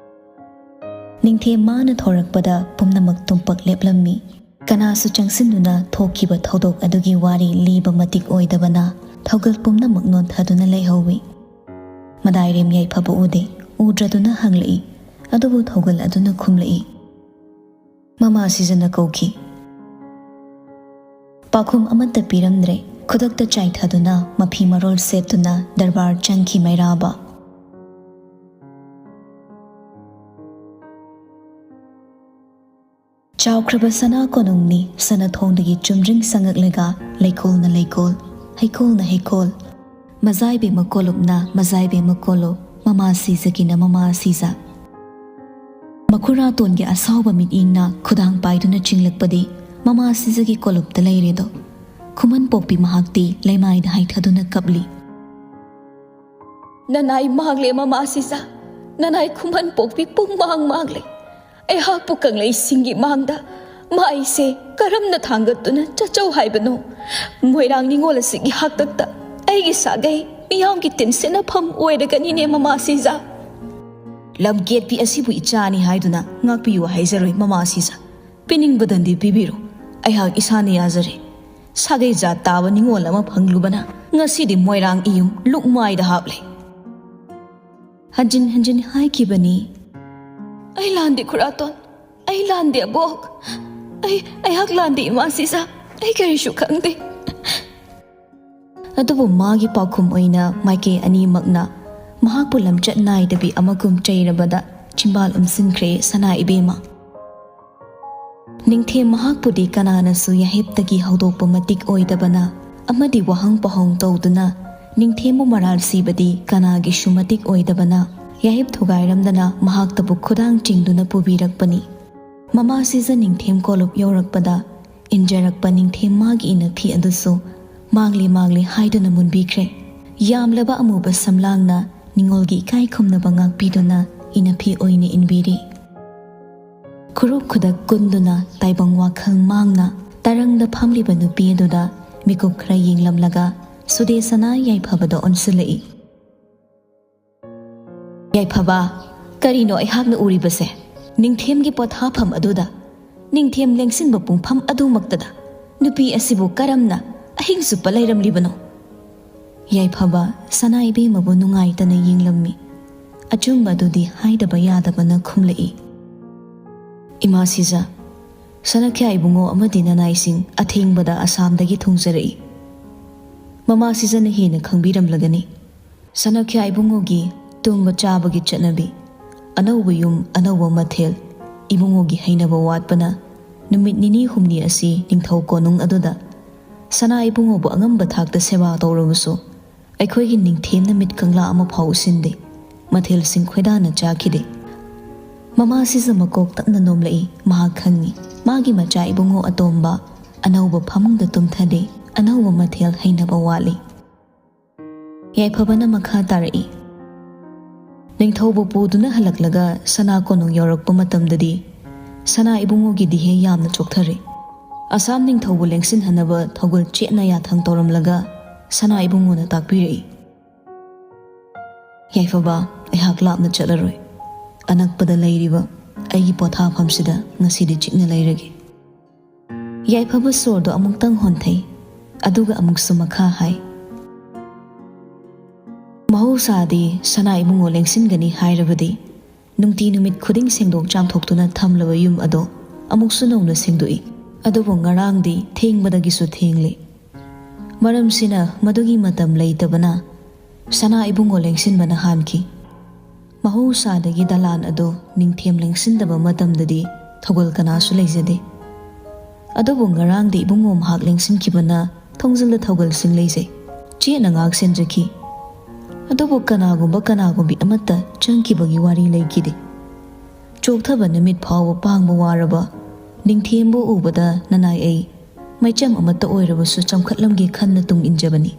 ꯅꯤꯡꯊꯦꯝ ꯃꯥꯅ ꯊꯣꯔꯛꯄꯗ ꯄꯨꯝꯅꯃꯛ ꯇꯨꯝꯄꯛ ꯂꯦꯞꯂꯝꯃꯤ꯫ ꯀꯅꯥꯁꯨ ꯆꯪꯁꯤꯟꯗꯨꯅ ꯊꯣꯛꯈꯤꯕ ꯊꯧꯗꯣꯛ ꯑꯗꯨꯒꯤ ꯋꯥꯔꯤ ꯂꯤꯕ ꯃꯇꯤꯛ ꯑꯣꯏꯗꯕꯅ ꯊꯧꯒꯜ ꯄꯨꯝꯅꯃꯛ ꯅꯣꯟꯊꯗꯨꯅ ꯂꯩꯍꯧꯏ꯫ ꯃꯗꯥꯏꯔꯦꯝ ꯌꯥꯏꯐꯕ ꯎꯗꯦ꯫ ꯎꯗ꯭ꯔꯗꯨꯅ ꯍꯪꯂꯛꯏ꯫ ꯑꯗꯨꯕꯨ ꯊꯧꯒꯜ ꯑꯗꯨꯅ ꯈꯨꯝꯂꯛꯏ, "ꯃꯃꯥ ꯁꯤꯖꯅ ꯀꯧꯈꯤ꯫" ꯄꯥꯎꯈꯨꯝ ꯑꯃꯠꯇ ꯄꯤꯔꯝꯗ꯭ꯔꯦ꯫ ꯈꯨꯗꯛꯇ ꯆꯥꯏꯊꯗꯨꯅ ꯃꯐꯤ ꯃꯔꯣꯜ ꯁꯦꯠꯇꯨꯅ ꯗꯔꯕꯥꯔ ꯆꯪꯈꯤ ꯃꯩꯔꯥꯕ꯫ ꯆꯥꯎꯈ꯭ꯔꯕ ꯁꯅꯥ ꯀꯣꯅꯨꯡꯅꯤ ꯁꯅꯥ ꯊꯣꯡꯗꯒꯤ ꯆꯨꯝꯗ꯭ꯔꯤꯡ ꯁꯪꯉꯛꯂꯒ ꯂꯩꯀꯣꯜꯅ ꯂꯩꯀꯣꯜ, ꯍꯩꯀꯣꯜꯅ ꯍꯩꯀꯣꯜ, ꯃꯖꯥꯏꯕꯦꯝꯃ ꯀꯣꯂꯨꯞꯅ ꯃꯖꯥꯏꯕꯦꯝꯃ ꯀꯣꯂꯨꯞ, ꯃꯃꯥ ꯁꯤꯖꯒꯤꯅ ꯃꯃꯥ ꯁꯤꯖ꯫ ꯃꯈꯨꯔꯥꯇꯣꯟꯒꯤ ꯑꯁꯥꯎꯕ ꯃꯤꯠꯌꯦꯡꯅ ꯈꯨꯗꯥꯡ ꯄꯥꯏꯗꯨꯅ ꯆꯤꯡꯂꯛꯄꯗꯤ ꯃꯃꯥ ꯁꯤꯖꯒꯤ ꯀꯣꯂꯨꯞꯇ ꯂꯩꯔꯦꯗꯣ꯫ ꯈꯨꯃꯟ ꯄꯣꯛꯄꯤ ꯃꯍꯥꯛꯇꯤ ꯂꯩꯃꯥꯏꯗ ꯍꯥꯏꯊꯗꯨꯅ ꯀꯞꯂꯤ꯫ "ꯅꯅꯥꯏ ꯃꯥꯡꯂꯦ ꯃꯃꯥ ꯁꯤꯖ, ꯅꯅꯥꯏ ꯈꯨꯃꯟ ꯄꯣꯛꯄꯤ ꯄꯨꯡ ꯃꯥꯡ ꯃꯥꯡꯂꯦ꯫ ꯑꯩꯍꯥꯛꯄꯨ ꯀꯪꯂꯩꯁꯤꯡꯒꯤ ꯃꯥꯡꯗ ꯃꯥꯏꯁꯦ ꯀꯔꯝꯅ ꯊꯥꯡꯒꯠꯇꯨꯅ ꯆꯠꯆꯧ ꯍꯥꯏꯕꯅꯣ? ꯃꯣꯏꯔꯥꯡ ꯅꯤꯉꯣꯜ ꯑꯁꯤꯒꯤ ꯍꯥꯛꯇꯛꯇ ꯑꯩꯒꯤ ꯁꯥꯒꯩ ꯃꯤꯌꯥꯝꯒꯤ ꯇꯤꯟꯁꯤꯠꯅꯐꯝ ꯑꯣꯏꯔꯒꯅꯤꯅꯦ ꯃꯃꯥ ꯁꯤꯖ꯫" "ꯂꯝꯀꯦꯠꯄꯤ ꯑꯁꯤꯕꯨ ꯏꯆꯥꯅꯤ ꯍꯥꯏꯗꯨꯅ ꯉꯥꯛꯄꯤꯌꯨ ꯍꯥꯏꯖꯔꯣꯏ ꯃꯃꯥ ꯁꯤꯖ꯫ ꯄꯤꯅꯤꯡꯕꯗꯪꯗꯤ ꯄꯤꯕꯤꯔꯣ꯫ ꯑꯩꯍꯥꯛ ꯏꯁꯥꯅ ꯌꯥꯖꯔꯦ꯫ ꯁꯥꯒꯩ ꯖꯥꯠ ꯇꯥꯕ ꯅꯤꯉꯣꯜ ꯑꯃ ꯐꯪꯂꯨꯕꯅ ꯉꯁꯤꯗꯤ ꯃꯣꯏꯔꯥꯡ ꯏꯌꯨꯝ ꯂꯨꯛꯃꯥꯏꯗ ꯍꯥꯞꯂꯦ꯫" ꯍꯟꯖꯤꯟ ꯍꯟꯖꯤꯟ ꯍꯥꯏꯈꯤꯕꯅꯤ꯫ "ꯑꯩ ꯂꯥꯟꯗꯦ ꯈꯨꯔꯥꯇꯣꯟ, ꯑꯩ ꯂꯥꯟꯗꯦ ꯑꯕꯣꯛ, ꯑꯩ, ꯑꯩꯍꯥꯛ ꯂꯥꯟꯗꯦ ꯏꯃꯥ ꯁꯤꯖ, ꯑꯩ ꯀꯔꯤꯁꯨ ꯈꯪꯗꯦ꯫" ꯑꯗꯨꯕꯨ ꯃꯥꯒꯤ ꯄꯥꯎꯈꯨꯝ ꯑꯣꯏꯅ ꯃꯥꯏꯀꯩ ꯑꯅꯤꯃꯛꯅ ꯃꯍꯥꯛꯄꯨ ꯂꯝꯆꯠ ꯅꯥꯏꯗꯕꯤ ꯑꯃꯒꯨꯝ ꯆꯩꯔꯕꯗ ꯆꯤꯝꯕꯥꯜ ꯎꯝꯁꯤꯟꯈ꯭ꯔꯦ ꯁꯅꯥ ꯏꯕꯦꯝꯃ꯫ ꯅꯤꯡꯊꯦꯝ ꯃꯍꯥꯛꯄꯨꯗꯤ ꯀꯅꯥꯅꯁꯨ ꯌꯥꯍꯦꯞꯇꯒꯤ ꯍꯧꯗꯣꯛꯄ ꯃꯇꯤꯛ ꯑꯣꯏꯗꯕꯅ ꯑꯃꯗꯤ ꯋꯥꯍꯪ ꯄꯥꯎꯍꯪ ꯇꯧꯗꯨꯅ ꯅꯤꯡꯊꯦꯝꯕꯨ ꯃꯔꯥꯜ ꯁꯤꯕꯗꯤ ꯀꯅꯥꯒꯤꯁꯨ ꯃꯇꯤꯛ ꯑꯣꯏꯗꯕꯅ, ꯌꯥꯍꯤꯞ ꯊꯨꯒꯥꯏꯔꯝꯗꯅ ꯃꯍꯥꯛꯇꯕꯨ ꯈꯨꯗꯥꯡ ꯆꯤꯡꯗꯨꯅ ꯄꯨꯕꯤꯔꯛꯄꯅꯤ꯫ ꯃꯃꯥ ꯁꯤꯖ ꯅꯤꯡꯊꯦꯝ ꯀꯣꯂꯨꯞ ꯌꯧꯔꯛꯄꯗ, ꯏꯟꯖꯔꯛꯄ ꯅꯤꯡꯊꯦꯝ ꯃꯥꯒꯤ ꯏꯅꯐꯤ ꯑꯗꯨꯁꯨ ꯃꯥꯡꯂꯦ ꯃꯥꯡꯂꯦ ꯍꯥꯏꯗꯨꯅ ꯃꯨꯟꯕꯤꯈ꯭ꯔꯦ꯫ ꯌꯥꯝꯂꯕ ꯑꯃꯨꯕ ꯁꯝꯂꯥꯡꯅ ꯅꯤꯉꯣꯜꯒꯤ ꯏꯀꯥꯏ ꯈꯨꯝꯅꯕ ꯉꯥꯛꯄꯤꯗꯨꯅ ꯏꯅꯐꯤ ꯑꯣꯏꯅ ꯏꯟꯕꯤꯔꯤ꯫ ꯈꯨꯔꯨ ꯈꯨꯗꯛ ꯀꯨꯟꯗꯨꯅ ꯇꯥꯏꯕꯪ ꯋꯥꯈꯜ ꯃꯥꯡꯅ ꯇꯔꯪꯗ ꯐꯝꯂꯤꯕ ꯅꯨꯄꯤ ꯑꯗꯨꯗ ꯃꯤꯀꯨꯞ ꯈꯔ ꯌꯦꯡꯂꯝꯂꯒ ꯁꯨꯗꯦꯁꯅꯥ ꯌꯥꯏꯐꯕꯗ ꯑꯣꯟꯁꯤꯜꯂꯛꯏ꯫ "ꯌꯥꯏꯐꯕ, ꯀꯔꯤꯅꯣ ꯑꯩꯍꯥꯛꯅ ꯎꯔꯤꯕꯁꯦ? ꯅꯤꯡꯊꯦꯝꯒꯤ ꯄꯣꯊꯥꯐꯝ ꯑꯗꯨꯗ, ꯅꯤꯡꯊꯦꯝ ꯂꯦꯡꯁꯤꯟꯕ ꯄꯨꯡꯐꯝ ꯑꯗꯨꯃꯛꯇꯗ ꯅꯨꯄꯤ ꯑꯁꯤꯕꯨ ꯀꯔꯝꯅ ꯑꯍꯤꯡ ꯆꯨꯞꯄ ꯂꯩꯔꯝꯂꯤꯕꯅꯣ?" ꯌꯥꯏꯐꯕ ꯁꯅꯥ ꯏꯕꯦꯝꯃꯕꯨ ꯅꯨꯡꯉꯥꯏꯇꯅ ꯌꯦꯡꯂꯝꯃꯤ꯫ ꯑꯆꯨꯝꯕ ꯑꯗꯨꯗꯤ ꯍꯥꯏꯗꯕ ꯌꯥꯗꯕꯅ ꯈꯨꯝꯂꯛꯏ꯫ "ꯏꯃꯥ ꯁꯤꯖ, ꯁꯅꯥꯈ꯭ꯌꯥ ꯏꯕꯨꯡꯉꯣ ꯑꯃꯗꯤ ꯅꯅꯥꯏꯁꯤꯡ ꯑꯊꯦꯡꯕꯗ ꯑꯁꯥꯝꯗꯒꯤ ꯊꯨꯡꯖꯔꯛꯏ꯫ ꯃꯃꯥ ꯁꯤꯖꯅ ꯍꯦꯟꯅ ꯈꯪꯕꯤꯔꯝꯂꯒꯅꯤ꯫ ꯁꯅꯥꯈ꯭ꯌꯥ ꯏꯕꯨꯡꯉꯣꯒꯤ ꯇꯨꯝꯕ ꯆꯥꯕꯒꯤ ꯆꯠꯅꯕꯤ, ꯑꯅꯧꯕ ꯌꯨꯝ, ꯑꯅꯧꯕ ꯃꯊꯦꯜ, ꯏꯕꯨꯡꯉꯣꯒꯤ ꯍꯩꯅꯕ ꯋꯥꯠꯄꯅ ꯅꯨꯃꯤꯠ ꯅꯤꯅꯤ ꯍꯨꯝꯅꯤ ꯑꯁꯤ ꯅꯤꯡꯊꯧ ꯀꯣꯅꯨꯡ ꯑꯗꯨꯗ ꯁꯅꯥ ꯏꯕꯨꯡꯉꯣꯕꯨ ꯑꯉꯝꯕ ꯊꯥꯛꯇ ꯁꯦꯕꯥ ꯇꯧꯔꯕꯁꯨ, ꯑꯩꯈꯣꯏꯒꯤ ꯅꯤꯡꯊꯦꯝꯅ ꯃꯤꯠ ꯀꯪꯂꯥ ꯑꯃ ꯐꯥꯎ ꯎꯁꯤꯟꯗꯦ, ꯃꯊꯦꯜꯁꯤꯡ ꯈꯣꯏꯗꯥꯅ ꯆꯥꯈꯤꯗꯦ꯫ ꯃꯃꯥ ꯁꯤꯖ ꯃꯀꯣꯛ ꯇꯞꯅ ꯅꯣꯝꯂꯛꯏ꯫ ꯃꯍꯥꯛ ꯈꯪꯏ, ꯃꯥꯒꯤ ꯃꯆꯥ ꯏꯕꯨꯡꯉꯣ ꯑꯇꯣꯝꯕ ꯑꯅꯧꯕ ꯐꯃꯨꯡꯗ ꯇꯨꯝꯊꯗꯦ, ꯑꯅꯧꯕ ꯃꯊꯦꯜ ꯍꯩꯅꯕ ꯋꯥꯠꯂꯤ꯫ ꯌꯥꯏꯐꯕꯅ ꯃꯈꯥ ꯇꯥꯔꯛꯏ, "ꯅꯤꯡꯊꯧꯕꯨ ꯄꯨꯗꯨꯅ ꯍꯜꯂꯛꯂꯒ ꯁꯅꯥ ꯀꯣꯅꯨꯡ ꯌꯧꯔꯛꯄ ꯃꯇꯝꯗꯗꯤ ꯁꯅꯥ ꯏꯕꯨꯡꯉꯣꯒꯤ ꯗꯤꯍꯦ ꯌꯥꯝꯅ ꯆꯣꯛꯊꯔꯦ꯫ ꯑꯁꯥꯝ ꯅꯤꯡꯊꯧꯕꯨ ꯂꯦꯡꯁꯤꯟꯍꯟꯅꯕ ꯊꯧꯒꯜ ꯆꯦꯠꯅ ꯌꯥꯊꯪ ꯇꯧꯔꯝꯂꯒ ꯁꯅꯥ ꯏꯕꯨꯡꯉꯣꯅ ꯇꯥꯛꯄꯤꯔꯛꯏ꯫" "ꯌꯥꯏꯐꯕ, ꯑꯩꯍꯥꯛ ꯂꯥꯞꯅ ꯆꯠꯂꯔꯣꯏ꯫ ꯑꯅꯛꯄꯗ ꯂꯩꯔꯤꯕ ꯑꯩꯒꯤ ꯄꯣꯊꯥꯐꯝꯁꯤꯗ ꯉꯁꯤꯗꯤ ꯆꯤꯛꯅ ꯂꯩꯔꯒꯦ꯫" ꯌꯥꯏꯐꯕ ꯁꯣꯔꯗꯣ ꯑꯃꯨꯛꯇꯪ ꯍꯣꯟꯊꯩ, ꯑꯗꯨꯒ ꯑꯃꯨꯛꯁꯨ ꯃꯈꯥ ꯍꯥꯏ, "ꯃꯍꯧꯁꯥꯗꯤ ꯁꯅꯥ ꯏꯕꯨꯡꯉꯣ ꯂꯦꯡꯁꯤꯟꯒꯅꯤ ꯍꯥꯏꯔꯕꯗꯤ ꯅꯨꯡꯇꯤ ꯅꯨꯃꯤꯠ ꯈꯨꯗꯤꯡ ꯁꯦꯡꯗꯣꯛ ꯆꯥꯝꯊꯣꯛꯇꯨꯅ ꯊꯝꯂꯕ ꯌꯨꯝ ꯑꯗꯣ ꯑꯃꯨꯛꯁꯨ ꯅꯧꯅ ꯁꯦꯡꯗꯣꯛꯏ꯫ ꯑꯗꯨꯕꯨ ꯉꯔꯥꯡꯗꯤ ꯊꯦꯡꯕꯗꯒꯤꯁꯨ ꯊꯦꯡꯂꯦ꯫ ꯃꯔꯝꯁꯤꯅ ꯃꯗꯨꯒꯤ ꯃꯇꯝ ꯂꯩꯇꯕꯅ ꯁꯅꯥ ꯏꯕꯨꯡꯉꯣ ꯂꯦꯡꯁꯤꯟꯕꯅ ꯍꯥꯟꯈꯤ꯫ ꯃꯍꯧꯁꯥꯗꯒꯤ ꯗꯂꯥꯟ ꯑꯗꯨ ꯅꯤꯡꯊꯦꯝ ꯂꯦꯡꯁꯤꯟꯗꯕ ꯃꯇꯝꯗꯗꯤ ꯊꯧꯒꯜ ꯀꯅꯥꯁꯨ ꯂꯩꯖꯗꯦ꯫ ꯑꯗꯨꯕꯨ ꯉꯔꯥꯡꯗꯤ ꯏꯕꯨꯡꯉꯣ ꯃꯍꯥꯛ ꯂꯦꯡꯁꯤꯟꯈꯤꯕꯅ ꯊꯣꯡꯖꯤꯜꯗ ꯊꯧꯒꯜꯁꯤꯡ ꯂꯩꯖꯩ꯫ ꯆꯦꯠꯅ ꯉꯥꯛ ꯁꯦꯟꯖꯈꯤ꯫ ꯑꯗꯨꯕꯨ ꯀꯅꯥꯒꯨꯝꯕ ꯀꯅꯥꯒꯨꯝꯕꯤ ꯑꯃꯠꯇ ꯆꯪꯈꯤꯕꯒꯤ ꯋꯥꯔꯤ ꯂꯩꯈꯤꯗꯦ꯫ ꯆꯣꯛꯊꯕ ꯅꯨꯃꯤꯠ ꯐꯥꯎꯕ ꯄꯥꯡꯕ ꯋꯥꯔꯕ ꯅꯤꯡꯊꯦꯝꯕꯨ ꯎꯕꯗ ꯅꯅꯥꯏ ꯑꯩ ꯃꯩꯆꯝ ꯑꯃꯠꯇ ꯑꯣꯏꯔꯕꯁꯨ ꯆꯝꯈꯠꯂꯝꯒꯦ ꯈꯟꯅ ꯇꯨꯡ ꯏꯟꯖꯕꯅꯤ꯫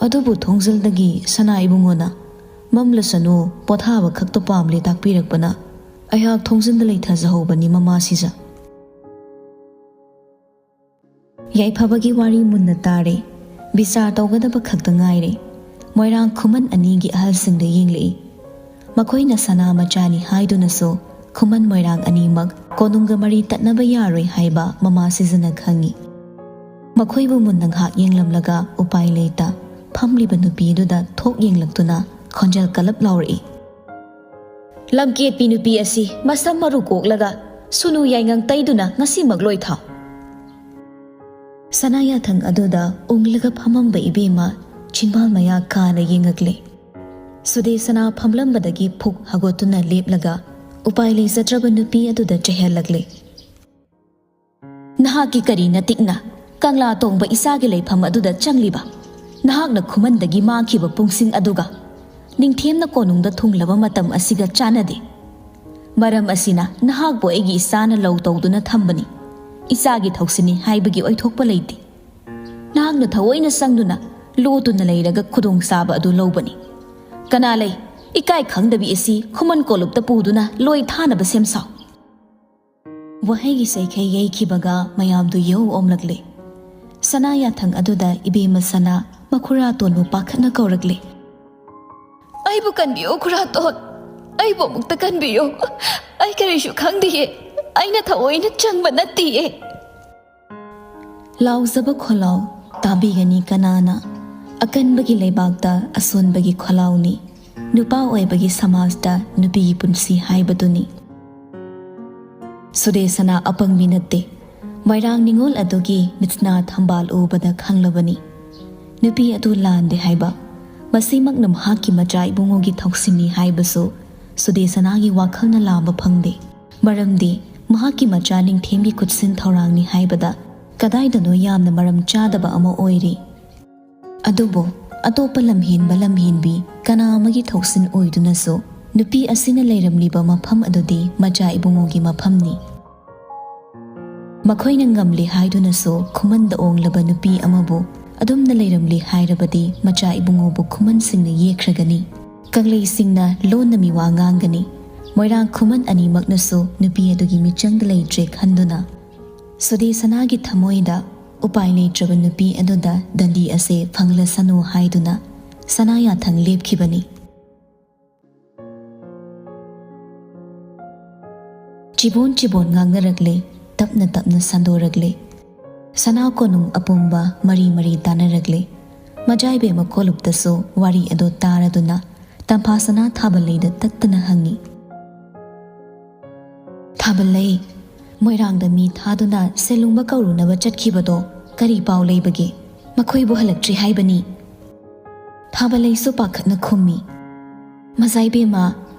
ꯑꯗꯨꯕꯨ ꯊꯣꯡꯖꯤꯜꯗꯒꯤ ꯁꯅꯥ ꯏꯕꯨꯡꯉꯣꯅ "ꯃꯝꯂꯁꯅꯨ, ꯄꯣꯊꯥꯕ ꯈꯛꯇ ꯄꯥꯝꯂꯦ" ꯇꯥꯛꯄꯤꯔꯛꯄꯅ ꯑꯩꯍꯥꯛ ꯊꯣꯡꯖꯤꯟꯗ ꯂꯩꯊꯖꯍꯧꯕꯅꯤ ꯃꯃꯥ ꯁꯤꯖ꯫ ꯌꯥꯏꯐꯕꯒꯤ ꯋꯥꯔꯤ ꯃꯨꯟꯅ ꯇꯥꯔꯦ꯫ ꯕꯤꯆꯥꯔ ꯇꯧꯒꯗꯕ ꯈꯛꯇ ꯉꯥꯏꯔꯦ꯫ ꯃꯣꯏꯔꯥꯡ ꯈꯨꯃꯟ ꯑꯅꯤꯒꯤ ꯑꯍꯜꯁꯤꯡꯗ ꯌꯦꯡꯂꯛꯏ꯫ ꯃꯈꯣꯏꯅ ꯁꯅꯥ ꯃꯆꯥꯅꯤ ꯍꯥꯏꯗꯨꯅꯁꯨ ꯈꯨꯃꯟ ꯃꯣꯏꯔꯥꯡ ꯑꯅꯤꯃꯛ ꯀꯣꯅꯨꯡꯒ ꯃꯔꯤ ꯇꯠꯅꯕ ꯌꯥꯔꯣꯏ ꯍꯥꯏꯕ ꯃꯃꯥ ꯁꯤꯖꯅ ꯈꯪꯏ꯫ ꯃꯈꯣꯏꯕꯨ ꯃꯨꯟꯅ ꯉꯥꯏꯍꯥꯛ ꯌꯦꯡꯂꯝꯂꯒ ꯎꯄꯥꯏ ꯂꯩꯇ ꯐꯝꯂꯤꯕ ꯅꯨꯄꯤꯗꯨꯗ ꯊꯣꯛ ꯌꯦꯡꯂꯛꯇꯨꯅ ꯈꯣꯟꯖꯦꯜ ꯀꯜꯂꯞ ꯂꯥꯎꯔꯛꯏ꯫ "ꯂꯝꯀꯦꯠꯄꯤ ꯅꯨꯄꯤ ꯑꯁꯤ ꯃꯁꯝ ꯃꯔꯨ ꯀꯣꯛꯂꯒ ꯁꯨꯅꯨ ꯌꯥꯏꯉꯪ ꯇꯩꯗꯨꯅ ꯉꯁꯤꯃꯛ ꯂꯣꯏ ꯊꯥꯎ"꯫ ꯁꯅꯥ ꯌꯥꯊꯪ ꯑꯗꯨꯗ ꯎꯪꯂꯒ ꯐꯝꯃꯝꯕ ꯏꯕꯦꯝꯃ ꯆꯤꯟꯕꯥꯜ ꯃꯌꯥ ꯀꯥꯅ ꯌꯦꯡꯉꯛꯂꯦ꯫ ꯁꯨꯗꯦꯁꯅꯥ ꯐꯝꯂꯝꯕꯗꯒꯤ ꯐꯨꯛ ꯍꯧꯒꯠꯇꯨꯅ ꯂꯦꯞꯂꯒ ꯎꯄꯥꯏ ꯂꯩꯖꯗ꯭ꯔꯕ ꯅꯨꯄꯤ ꯑꯗꯨꯗ ꯆꯩꯍꯜꯂꯛꯂꯦ꯫ "ꯅꯍꯥꯛꯀꯤ ꯀꯔꯤ ꯅꯇꯤꯛꯅ ꯀꯪꯂꯥ ꯇꯣꯡꯕ ꯏꯆꯥꯒꯤ ꯂꯩꯐꯝ ꯑꯗꯨꯗ ꯆꯪꯂꯤꯕ? ꯅꯍꯥꯛꯅ ꯈꯨꯃꯟꯗꯒꯤ ꯃꯥꯡꯈꯤꯕ ꯄꯨꯡꯁꯤꯡ ꯑꯗꯨꯒ ꯅꯤꯡꯊꯦꯝꯅ ꯀꯣꯅꯨꯡꯗ ꯊꯨꯡꯂꯕ ꯃꯇꯝ ꯑꯁꯤꯒ ꯆꯥꯟꯅꯗꯦ꯫ ꯃꯔꯝ ꯑꯁꯤꯅ ꯅꯍꯥꯛꯄꯨ ꯑꯩꯒꯤ ꯏꯆꯥꯅ ꯂꯧ ꯇꯧꯗꯨꯅ ꯊꯝꯕꯅꯤ꯫ ꯏꯆꯥꯒꯤ ꯊꯧꯁꯤꯅꯤ ꯍꯥꯏꯕꯒꯤ ꯑꯣꯏꯊꯣꯛꯄ ꯂꯩꯇꯦ꯫ ꯅꯍꯥꯛꯅ ꯊꯑꯣꯏꯅ ꯆꯪꯗꯨꯅ ꯂꯣꯠꯇꯨꯅ ꯂꯩꯔꯒ ꯈꯨꯗꯣꯡꯆꯥꯕ ꯑꯗꯨ ꯂꯧꯕꯅꯤ꯫ ꯀꯅꯥ ꯂꯩ? ꯏꯀꯥꯏ ꯈꯪꯗꯕꯤ ꯑꯁꯤ ꯈꯨꯃꯟ ꯀꯣꯂꯨꯞꯇ ꯄꯨꯗꯨꯅ ꯂꯣꯏ ꯊꯥꯅꯕ ꯁꯦꯝ ꯁꯥꯎ"꯫ ꯋꯥꯍꯩꯒꯤ ꯁꯩꯈꯩ ꯌꯩꯈꯤꯕꯒ ꯃꯌꯥꯝꯗꯨ ꯌꯧ ꯑꯣꯝꯂꯛꯂꯦ꯫ ꯁꯅꯥ ꯌꯥꯊꯪ ꯑꯗꯨꯗ ꯏꯕꯦꯝꯃ ꯁꯅꯥ ꯃꯈꯨꯔꯥꯇꯣꯟꯕꯨ ꯄꯥꯈꯠꯅ ꯀꯧꯔꯛꯂꯦ꯫ "ꯑꯩꯕꯨ ꯀꯟꯕꯤꯌꯨ ꯈꯨꯔꯥꯇꯣꯟ, ꯑꯩꯕꯨ ꯑꯃꯨꯛꯇ ꯀꯟꯕꯤꯌꯨ꯫ ꯑꯩ ꯀꯔꯤꯁꯨ ꯈꯪꯗꯤꯌꯦ, ꯑꯩꯅ ꯊꯑꯣꯏꯅ ꯆꯪꯕ ꯅꯠꯇꯤꯌꯦ"꯫ ꯂꯥꯎꯖꯕ ꯈꯣꯜꯂꯥꯎ ꯇꯥꯕꯤꯒꯅꯤ ꯀꯅꯥꯅ? ꯑꯀꯟꯕꯒꯤ ꯂꯩꯕꯥꯛꯇ ꯑꯁꯣꯟꯕꯒꯤ ꯈꯣꯜꯂꯥꯎꯅꯤ꯫ ꯅꯨꯄꯥ ꯑꯣꯏꯕꯒꯤ ꯁꯃꯥꯖꯇ ꯅꯨꯄꯤꯒꯤ ꯄꯨꯟꯁꯤ ꯍꯥꯏꯕꯗꯨꯅꯤ꯫ ꯁꯨꯗꯦꯁꯅꯥ ꯑꯄꯪꯕꯤ ꯅꯠꯇꯦ꯫ ꯃꯣꯏꯔꯥꯡ ꯅꯤꯉꯣꯜ ꯑꯗꯨꯒꯤ ꯃꯤꯠꯁꯅꯥ ꯊꯝꯕꯥꯜ ꯎꯕꯗ ꯈꯪꯂꯕꯅꯤ꯫ ꯅꯨꯄꯤ ꯑꯗꯨ ꯂꯥꯟꯗꯦ ꯍꯥꯏꯕ, ꯃꯁꯤꯃꯛꯅ ꯃꯍꯥꯛꯀꯤ ꯃꯆꯥ ꯏꯕꯨꯡꯉꯣꯒꯤ ꯊꯧꯁꯤꯟꯅꯤ ꯍꯥꯏꯕꯁꯨ ꯁꯨꯗꯦꯁꯅꯥꯒꯤ ꯋꯥꯈꯜꯅ ꯂꯥꯝꯕ ꯐꯪꯗꯦ꯫ ꯃꯔꯝꯗꯤ ꯃꯍꯥꯛꯀꯤ ꯃꯆꯥ ꯅꯤꯡꯊꯦꯝꯒꯤ ꯈꯨꯠꯁꯤꯟ ꯊꯧꯔꯥꯡꯅꯤ ꯍꯥꯏꯕꯗ ꯀꯗꯥꯏꯗꯅꯣ ꯌꯥꯝꯅ ꯃꯔꯝ ꯆꯥꯗꯕ ꯑꯃ ꯑꯣꯏꯔꯤ꯫ ꯑꯗꯨꯕꯨ ꯑꯇꯣꯞꯄ ꯂꯝꯍꯦꯟꯕ ꯂꯝꯍꯦꯟꯕꯤ ꯀꯅꯥ ꯑꯃꯒꯤ ꯊꯧꯁꯤꯟ ꯑꯣꯏꯗꯨꯅꯁꯨ ꯅꯨꯄꯤ ꯑꯁꯤꯅ ꯂꯩꯔꯝꯂꯤꯕ ꯃꯐꯝ ꯑꯗꯨꯗꯤ ꯃꯆꯥ ꯏꯕꯨꯡꯉꯣꯒꯤ ꯃꯐꯝꯅꯤ꯫ ꯃꯈꯣꯏꯅ ꯉꯝꯂꯦ ꯍꯥꯏꯗꯨꯅꯁꯨ ꯈꯨꯃꯟꯗ ꯑꯣꯡꯂꯕ ꯅꯨꯄꯤ ꯑꯃꯕꯨ ꯑꯗꯨꯝꯅ ꯂꯩꯔꯝꯂꯦ ꯍꯥꯏꯔꯕꯗꯤ ꯃꯆꯥ ꯏꯕꯨꯡꯉꯣꯕꯨ ꯈꯨꯃꯟꯁꯤꯡꯅ ꯌꯦꯛꯈ꯭ꯔꯒꯅꯤ꯫ ꯀꯪꯂꯩꯁꯤꯡꯅ ꯂꯣꯟꯅ ꯃꯤꯋꯥ ꯉꯥꯡꯒꯅꯤ꯫ ꯃꯣꯏꯔꯥꯡ ꯈꯨꯃꯟ ꯑꯅꯤꯃꯛꯅꯁꯨ ꯅꯨꯄꯤ ꯑꯗꯨꯒꯤ ꯃꯤꯆꯪꯗ ꯂꯩꯇ꯭ꯔꯦ ꯈꯟꯗꯨꯅ ꯁꯨꯗꯦꯁꯅꯥꯒꯤ ꯊꯃꯣꯏꯗ ꯎꯄꯥꯏ ꯂꯩꯇ꯭ꯔꯕ ꯅꯨꯄꯤ ꯑꯗꯨꯗ ꯗꯟꯗꯤ ꯑꯁꯦ ꯐꯪꯂꯁꯅꯨ ꯍꯥꯏꯗꯨꯅ ꯁꯅꯥ ꯌꯥꯊꯪ ꯂꯦꯞꯈꯤꯕꯅꯤ꯫ ꯆꯤꯕꯣꯟ ꯆꯤꯕꯣꯟ ꯉꯥꯡꯅꯔꯛꯂꯦ, ꯇꯞꯅ ꯇꯞꯅ ꯁꯟꯗꯣꯔꯛꯂꯦ꯫ ꯁꯅꯥ ꯀꯣꯅꯨꯡ ꯑꯄꯨꯝꯕ ꯃꯔꯤ ꯃꯔꯤ ꯇꯥꯅꯔꯛꯂꯦ꯫ ꯃꯖꯥꯏꯕꯦꯝꯃ ꯀꯣꯂꯨꯞꯇꯁꯨ ꯋꯥꯔꯤ ꯑꯗꯨ ꯇꯥꯔꯗꯨꯅ ꯇꯝꯐꯥꯁꯅꯥ ꯊꯥꯕꯜꯂꯩꯗ ꯇꯠꯇꯅ ꯍꯪꯉꯤ꯫ ꯊꯥꯕꯜꯂꯩ, ꯃꯣꯏꯔꯥꯡꯗ ꯃꯤ ꯊꯥꯗꯨꯅ ꯁꯦꯂꯨꯡꯕ ꯀꯧꯔꯨꯅꯕ ꯆꯠꯈꯤꯕꯗꯣ ꯀꯔꯤ ꯄꯥꯎ ꯂꯩꯕꯒꯦ? ꯃꯈꯣꯏꯕꯨ ꯍꯜꯂꯛꯇ꯭ꯔꯤ ꯍꯥꯏꯕꯅꯤ꯫ ꯊꯥꯕꯜꯂꯩꯁꯨ ꯄꯥꯈꯠꯅ ꯈꯨꯝꯃꯤ꯫ ꯃꯖꯥꯏꯕꯦꯝꯃ,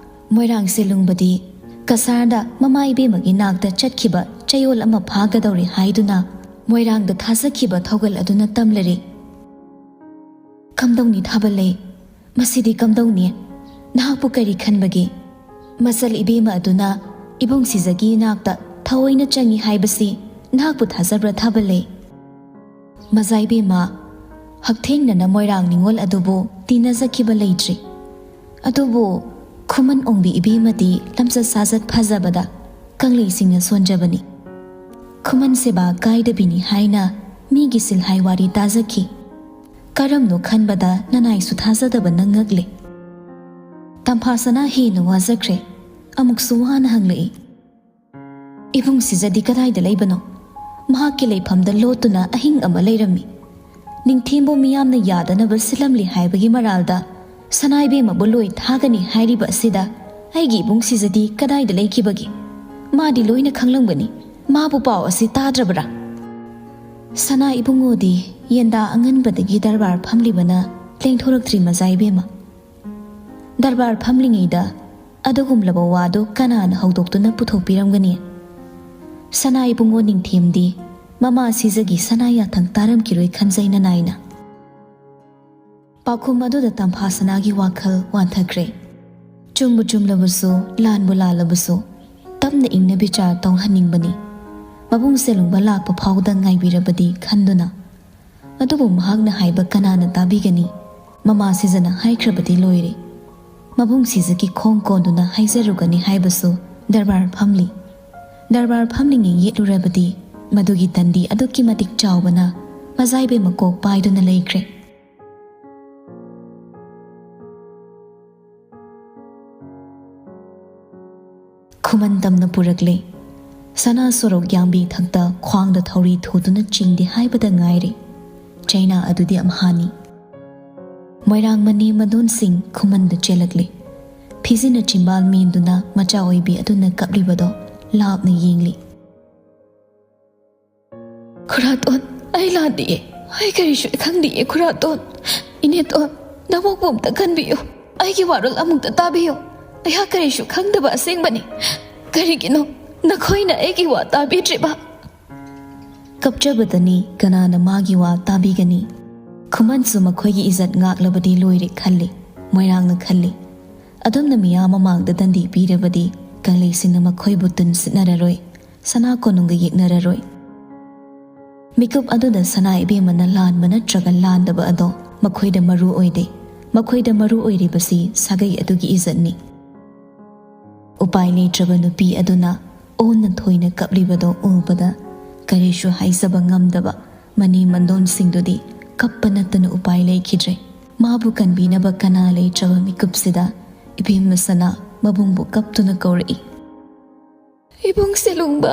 ꯃꯣꯏꯔꯥꯡ ꯁꯦꯂꯨꯡꯕꯗꯤ ꯀꯁꯥꯔꯗ ꯃꯃꯥ ꯏꯕꯦꯝꯃꯒꯤ ꯅꯥꯛꯇ ꯆꯠꯈꯤꯕ ꯆꯌꯣꯜ ꯑꯃ ꯐꯥꯒꯗꯧꯔꯦ ꯍꯥꯏꯗꯨꯅ ꯃꯣꯏꯔꯥꯡꯗ ꯊꯥꯖꯈꯤꯕ ꯊꯧꯒꯜ ꯑꯗꯨꯅ ꯇꯝꯂꯔꯦ꯫ ꯀꯝꯗꯧꯅꯤ ꯊꯥꯕꯜꯂꯩ? ꯃꯁꯤꯗꯤ ꯀꯝꯗꯧꯅꯤ? ꯅꯍꯥꯛꯄꯨ ꯀꯔꯤ ꯈꯟꯕꯒꯦ? ꯃꯆꯜ ꯏꯕꯦꯝꯃ ꯑꯗꯨꯅ ꯏꯕꯨꯡ ꯁꯤꯖꯒꯤ ꯏꯅꯥꯛꯇ ꯊꯑꯣꯏꯅ ꯆꯪꯏ ꯍꯥꯏꯕꯁꯤ ꯅꯍꯥꯛꯄꯨ ꯊꯥꯖꯕ꯭ꯔꯥ ꯊꯥꯕꯜꯂꯩ? ꯃꯖꯥ ꯏꯕꯦꯝꯃ, ꯍꯛꯊꯦꯡꯅꯅ ꯃꯣꯏꯔꯥꯡ ꯅꯤꯉꯣꯜ ꯑꯗꯨꯕꯨ ꯇꯤꯟꯅꯖꯈꯤꯕ ꯂꯩꯇ꯭ꯔꯤ꯫ ꯑꯗꯨꯕꯨ ꯈꯨꯃꯟ ꯑꯣꯡꯕꯤ ꯏꯕꯦꯝꯃꯗꯤ ꯂꯝꯆꯠ ꯁꯥꯖꯠ ꯐꯖꯕꯗ ꯀꯪꯂꯩꯁꯤꯡꯅ ꯁꯣꯟꯖꯕꯅꯤ꯫ ꯈꯨꯃꯟ ꯁꯦꯕꯥ ꯀꯥꯏꯗꯕꯤꯅꯤ ꯍꯥꯏꯅ ꯃꯤꯒꯤ ꯁꯤꯜꯍꯥꯏ ꯋꯥꯔꯤ ꯇꯥꯖꯈꯤ꯫ ꯀꯔꯝꯅꯣ ꯈꯟꯕꯗ ꯅꯅꯥꯏꯁꯨ ꯊꯥꯖꯗꯕꯅ ꯉꯛꯂꯦ꯫ ꯇꯝꯐꯥꯁꯅꯥ ꯍꯦꯟꯅ ꯋꯥꯖꯈ꯭ꯔꯦ꯫ ꯑꯃꯨꯛꯁꯨ ꯋꯥꯅ ꯍꯪꯂꯛꯏ, "ꯏꯕꯨꯡ ꯁꯤꯖꯗꯤ ꯀꯗꯥꯏꯗ ꯂꯩꯕꯅꯣ? ꯃꯍꯥꯛꯀꯤ ꯂꯩꯐꯝꯗ ꯂꯣꯠꯇꯨꯅ ꯑꯍꯤꯡ ꯑꯃ ꯂꯩꯔꯝꯃꯤ꯫ ꯅꯤꯡꯊꯦꯝꯕꯨ ꯃꯤꯌꯥꯝꯅ ꯌꯥꯗꯅꯕ ꯁꯤꯜꯂꯝꯂꯦ ꯍꯥꯏꯕꯒꯤ ꯃꯔꯥꯜꯗ ꯁꯅꯥꯏꯕꯦꯝꯃꯕꯨ ꯂꯣꯏ ꯊꯥꯒꯅꯤ ꯍꯥꯏꯔꯤꯕ ꯑꯁꯤꯗ ꯑꯩꯒꯤ ꯏꯕꯨꯡ ꯁꯤꯖꯗꯤ ꯀꯗꯥꯏꯗ ꯂꯩꯈꯤꯕꯒꯦ? ꯃꯥꯗꯤ ꯂꯣꯏꯅ ꯈꯪꯂꯝꯒꯅꯤ꯫ ꯃꯥꯕꯨ ꯄꯥꯎ ꯑꯁꯤ ꯇꯥꯗ꯭ꯔꯕ꯭ꯔꯥ?" ꯁꯅꯥ ꯏꯕꯨꯡꯉꯣꯗꯤ ꯌꯦꯟꯗꯥ ꯑꯉꯟꯕꯗꯒꯤ ꯗꯔꯕꯥꯔ ꯐꯝꯂꯤꯕꯅ ꯂꯦꯡꯊꯣꯔꯛꯇ꯭ꯔꯤ ꯃꯖꯥ ꯏꯕꯦꯝꯃ꯫ ꯗꯔꯕꯥꯔ ꯐꯝꯂꯤꯉꯩꯗ ꯑꯗꯨꯒꯨꯝꯂꯕ ꯋꯥꯗꯨ ꯀꯅꯥꯅ ꯍꯧꯗꯣꯛꯇꯨꯅ ꯄꯨꯊꯣꯛꯄꯤꯔꯝꯒꯅꯤ? ꯁꯅꯥ ꯏꯕꯨꯡꯉꯣ ꯅꯤꯡꯊꯦꯝꯗꯤ ꯃꯃꯥ ꯁꯤꯖꯒꯤ ꯁꯅꯥ ꯌꯥꯊꯪ ꯇꯥꯔꯝꯈꯤꯔꯣꯏ ꯈꯟꯖꯩ ꯅꯅꯥꯏꯅ꯫ ꯄꯥꯎꯈꯨꯝ ꯑꯗꯨꯗ ꯇꯝꯐꯥ ꯁꯅꯥꯒꯤ ꯋꯥꯈꯜ ꯋꯥꯟꯊꯈ꯭ꯔꯦ꯫ ꯆꯨꯝꯕꯨ ꯆꯨꯝꯂꯕꯁꯨ, ꯂꯥꯟꯕꯨ ꯂꯥꯜꯂꯕꯁꯨ, ꯇꯞꯅ ꯏꯪꯅ ꯕꯤꯆꯥꯔ ꯇꯧꯍꯟꯅꯤꯡꯕꯅꯤ꯫ ꯃꯕꯨꯡ ꯁꯦꯂꯨꯡꯕ ꯂꯥꯛꯄ ꯐꯥꯎꯗ ꯉꯥꯏꯕꯤꯔꯕꯗꯤ ꯈꯟꯗꯨꯅ꯫ ꯑꯗꯨꯕꯨ ꯃꯍꯥꯛꯅ ꯍꯥꯏꯕ ꯀꯅꯥꯅ ꯇꯥꯕꯤꯒꯅꯤ? ꯃꯃꯥ ꯁꯤꯖꯅ ꯍꯥꯏꯈ꯭ꯔꯕꯗꯤ ꯂꯣꯏꯔꯦ꯫ ꯃꯕꯨꯡ ꯁꯤꯖꯒꯤ ꯈꯣꯡ ꯀꯣꯟꯗꯨꯅ ꯍꯥꯏꯖꯔꯨꯒꯅꯤ ꯍꯥꯏꯕꯁꯨ ꯗꯔꯕꯥꯔ ꯐꯝꯂꯤ꯫ ꯗꯔꯕꯥꯔ ꯐꯝꯂꯤꯉꯩ ꯌꯦꯠꯂꯨꯔꯕꯗꯤ ꯃꯗꯨꯒꯤ ꯇꯟꯗꯤ ꯑꯗꯨꯛꯀꯤ ꯃꯇꯤꯛ ꯆꯥꯎꯕꯅ ꯃꯖꯥꯏꯕꯩ ꯃꯀꯣꯛ ꯄꯥꯏꯗꯨꯅ ꯂꯩꯈ꯭ꯔꯦ꯫ ꯈꯨꯃꯟ ꯇꯝꯅ ꯄꯨꯔꯛꯂꯦ꯫ ꯁꯅꯥ ꯁꯣꯔꯣꯛ ꯌꯥꯝꯕꯤ ꯊꯛꯇ ꯈ꯭ꯋꯥꯡꯗ ꯊꯧꯔꯤ ꯊꯨꯗꯨꯅ ꯆꯤꯡꯗꯦ ꯍꯥꯏꯕꯗ ꯉꯥꯏꯔꯦ꯫ ꯆꯩꯅꯥ ꯑꯗꯨꯗꯤ ꯑꯝꯍꯥꯅꯤ꯫ ꯃꯣꯏꯔꯥꯡ ꯃꯅꯦ ꯃꯗꯣꯟꯁꯤꯡ ꯈꯨꯃꯟꯗ ꯆꯦꯜꯂꯛꯂꯦ꯫ ꯐꯤꯖꯤꯅ ꯆꯤꯝꯕꯥꯜ ꯃꯦꯟꯗꯨꯅ ꯃꯆꯥ ꯑꯣꯏꯕꯤ ꯑꯗꯨꯅ ꯀꯞꯂꯤꯕꯗꯣ ꯂꯥꯞꯅ ꯌꯦꯡꯂꯤ꯫ "ꯈꯨꯔꯥꯇꯣꯟ, ꯑꯩ ꯂꯥꯟꯗꯤꯌꯦ꯫ ꯑꯩ ꯀꯔꯤꯁꯨ ꯈꯪꯗꯤꯌꯦ, ꯈꯨꯔꯥꯇꯣꯟ꯫ ꯏꯅꯦꯇꯣꯟ, ꯅꯕꯣꯛꯄꯨ ꯑꯝꯇ ꯈꯟꯕꯤꯌꯨ꯫ ꯑꯩꯒꯤ ꯋꯥꯔꯣꯜ ꯑꯃꯨꯛꯇ ꯇꯥꯕꯤꯌꯨ꯫ ꯑꯩꯍꯥꯛ ꯀꯔꯤꯁꯨ ꯈꯪꯗꯕ ꯑꯁꯦꯡꯕꯅꯤ꯫ ꯀꯔꯤꯒꯤꯅꯣ ꯅꯈꯣꯏꯅ ꯑꯩꯒꯤ ꯋꯥ ꯇꯥꯕꯤꯗ꯭ꯔꯤꯕ?" ꯀꯞꯆꯕꯗꯅꯤ, ꯀꯅꯥꯅ ꯃꯥꯒꯤ ꯋꯥ ꯇꯥꯕꯤꯒꯅꯤ? ꯈꯨꯃꯟꯁꯨ ꯃꯈꯣꯏꯒꯤ ꯏꯖꯠ ꯉꯥꯛꯂꯕꯗꯤ ꯂꯣꯏꯔꯦ ꯈꯜꯂꯤ꯫ ꯃꯣꯏꯔꯥꯡꯅ ꯈꯜꯂꯤ, "ꯑꯗꯨꯝꯅ ꯃꯤꯌꯥꯝ ꯃꯃꯥꯡꯗ ꯗꯟꯗꯤ ꯄꯤꯔꯕꯗꯤ ꯀꯪꯂꯩꯁꯤꯡꯅ ꯃꯈꯣꯏꯕꯨ ꯇꯨꯟ ꯁꯤꯠꯅꯔꯔꯣꯏ, ꯁꯅꯥ ꯀꯣꯅꯨꯡꯒ ꯌꯦꯛꯅꯔꯔꯣꯏ꯫" ꯃꯤꯀꯨꯞ ꯑꯗꯨꯗ ꯁꯅꯥ ꯏꯕꯦꯝꯃꯅ ꯂꯥꯟꯕ ꯅꯠꯇ꯭ꯔꯒ ꯂꯥꯟꯗꯕ ꯑꯗꯣ ꯃꯈꯣꯏꯗ ꯃꯔꯨ ꯑꯣꯏꯗꯦ꯫ ꯃꯈꯣꯏꯗ ꯃꯔꯨ ꯑꯣꯏꯔꯤꯕꯁꯤ ꯁꯥꯒꯩ ꯑꯗꯨꯒꯤ ꯏꯖꯠꯅꯤ꯫ ꯎꯄꯥꯏ ꯂꯩꯇ꯭ꯔꯕ ꯅꯨꯄꯤ ꯑꯗꯨꯅ ꯑꯣꯟꯅ ꯊꯣꯏꯅ ꯀꯞꯂꯤꯕꯗꯣ ꯎꯕꯗ ꯀꯔꯤꯁꯨ ꯍꯥꯏꯖꯕ ꯉꯝꯗꯕ ꯃꯅꯦ ꯃꯟꯗꯣꯟꯁꯤꯡꯗꯨꯗꯤ ꯀꯞꯄ ꯅꯠꯇꯅ ꯎꯄꯥꯏ ꯂꯩꯈꯤꯗ꯭ꯔꯦ꯫ ꯃꯥꯕꯨ ꯀꯟꯕꯤꯅꯕ ꯀꯅꯥ ꯂꯩꯇ꯭ꯔꯕ ꯃꯤꯀꯨꯞꯁꯤꯗ ꯏꯕꯦꯝꯃ ꯁꯅꯥ ꯃꯕꯨꯡꯕꯨ ꯀꯞꯇꯨꯅ ꯀꯧꯔꯛꯏ꯫ "ꯏꯕꯨꯡ ꯁꯦꯂꯨꯡꯕ,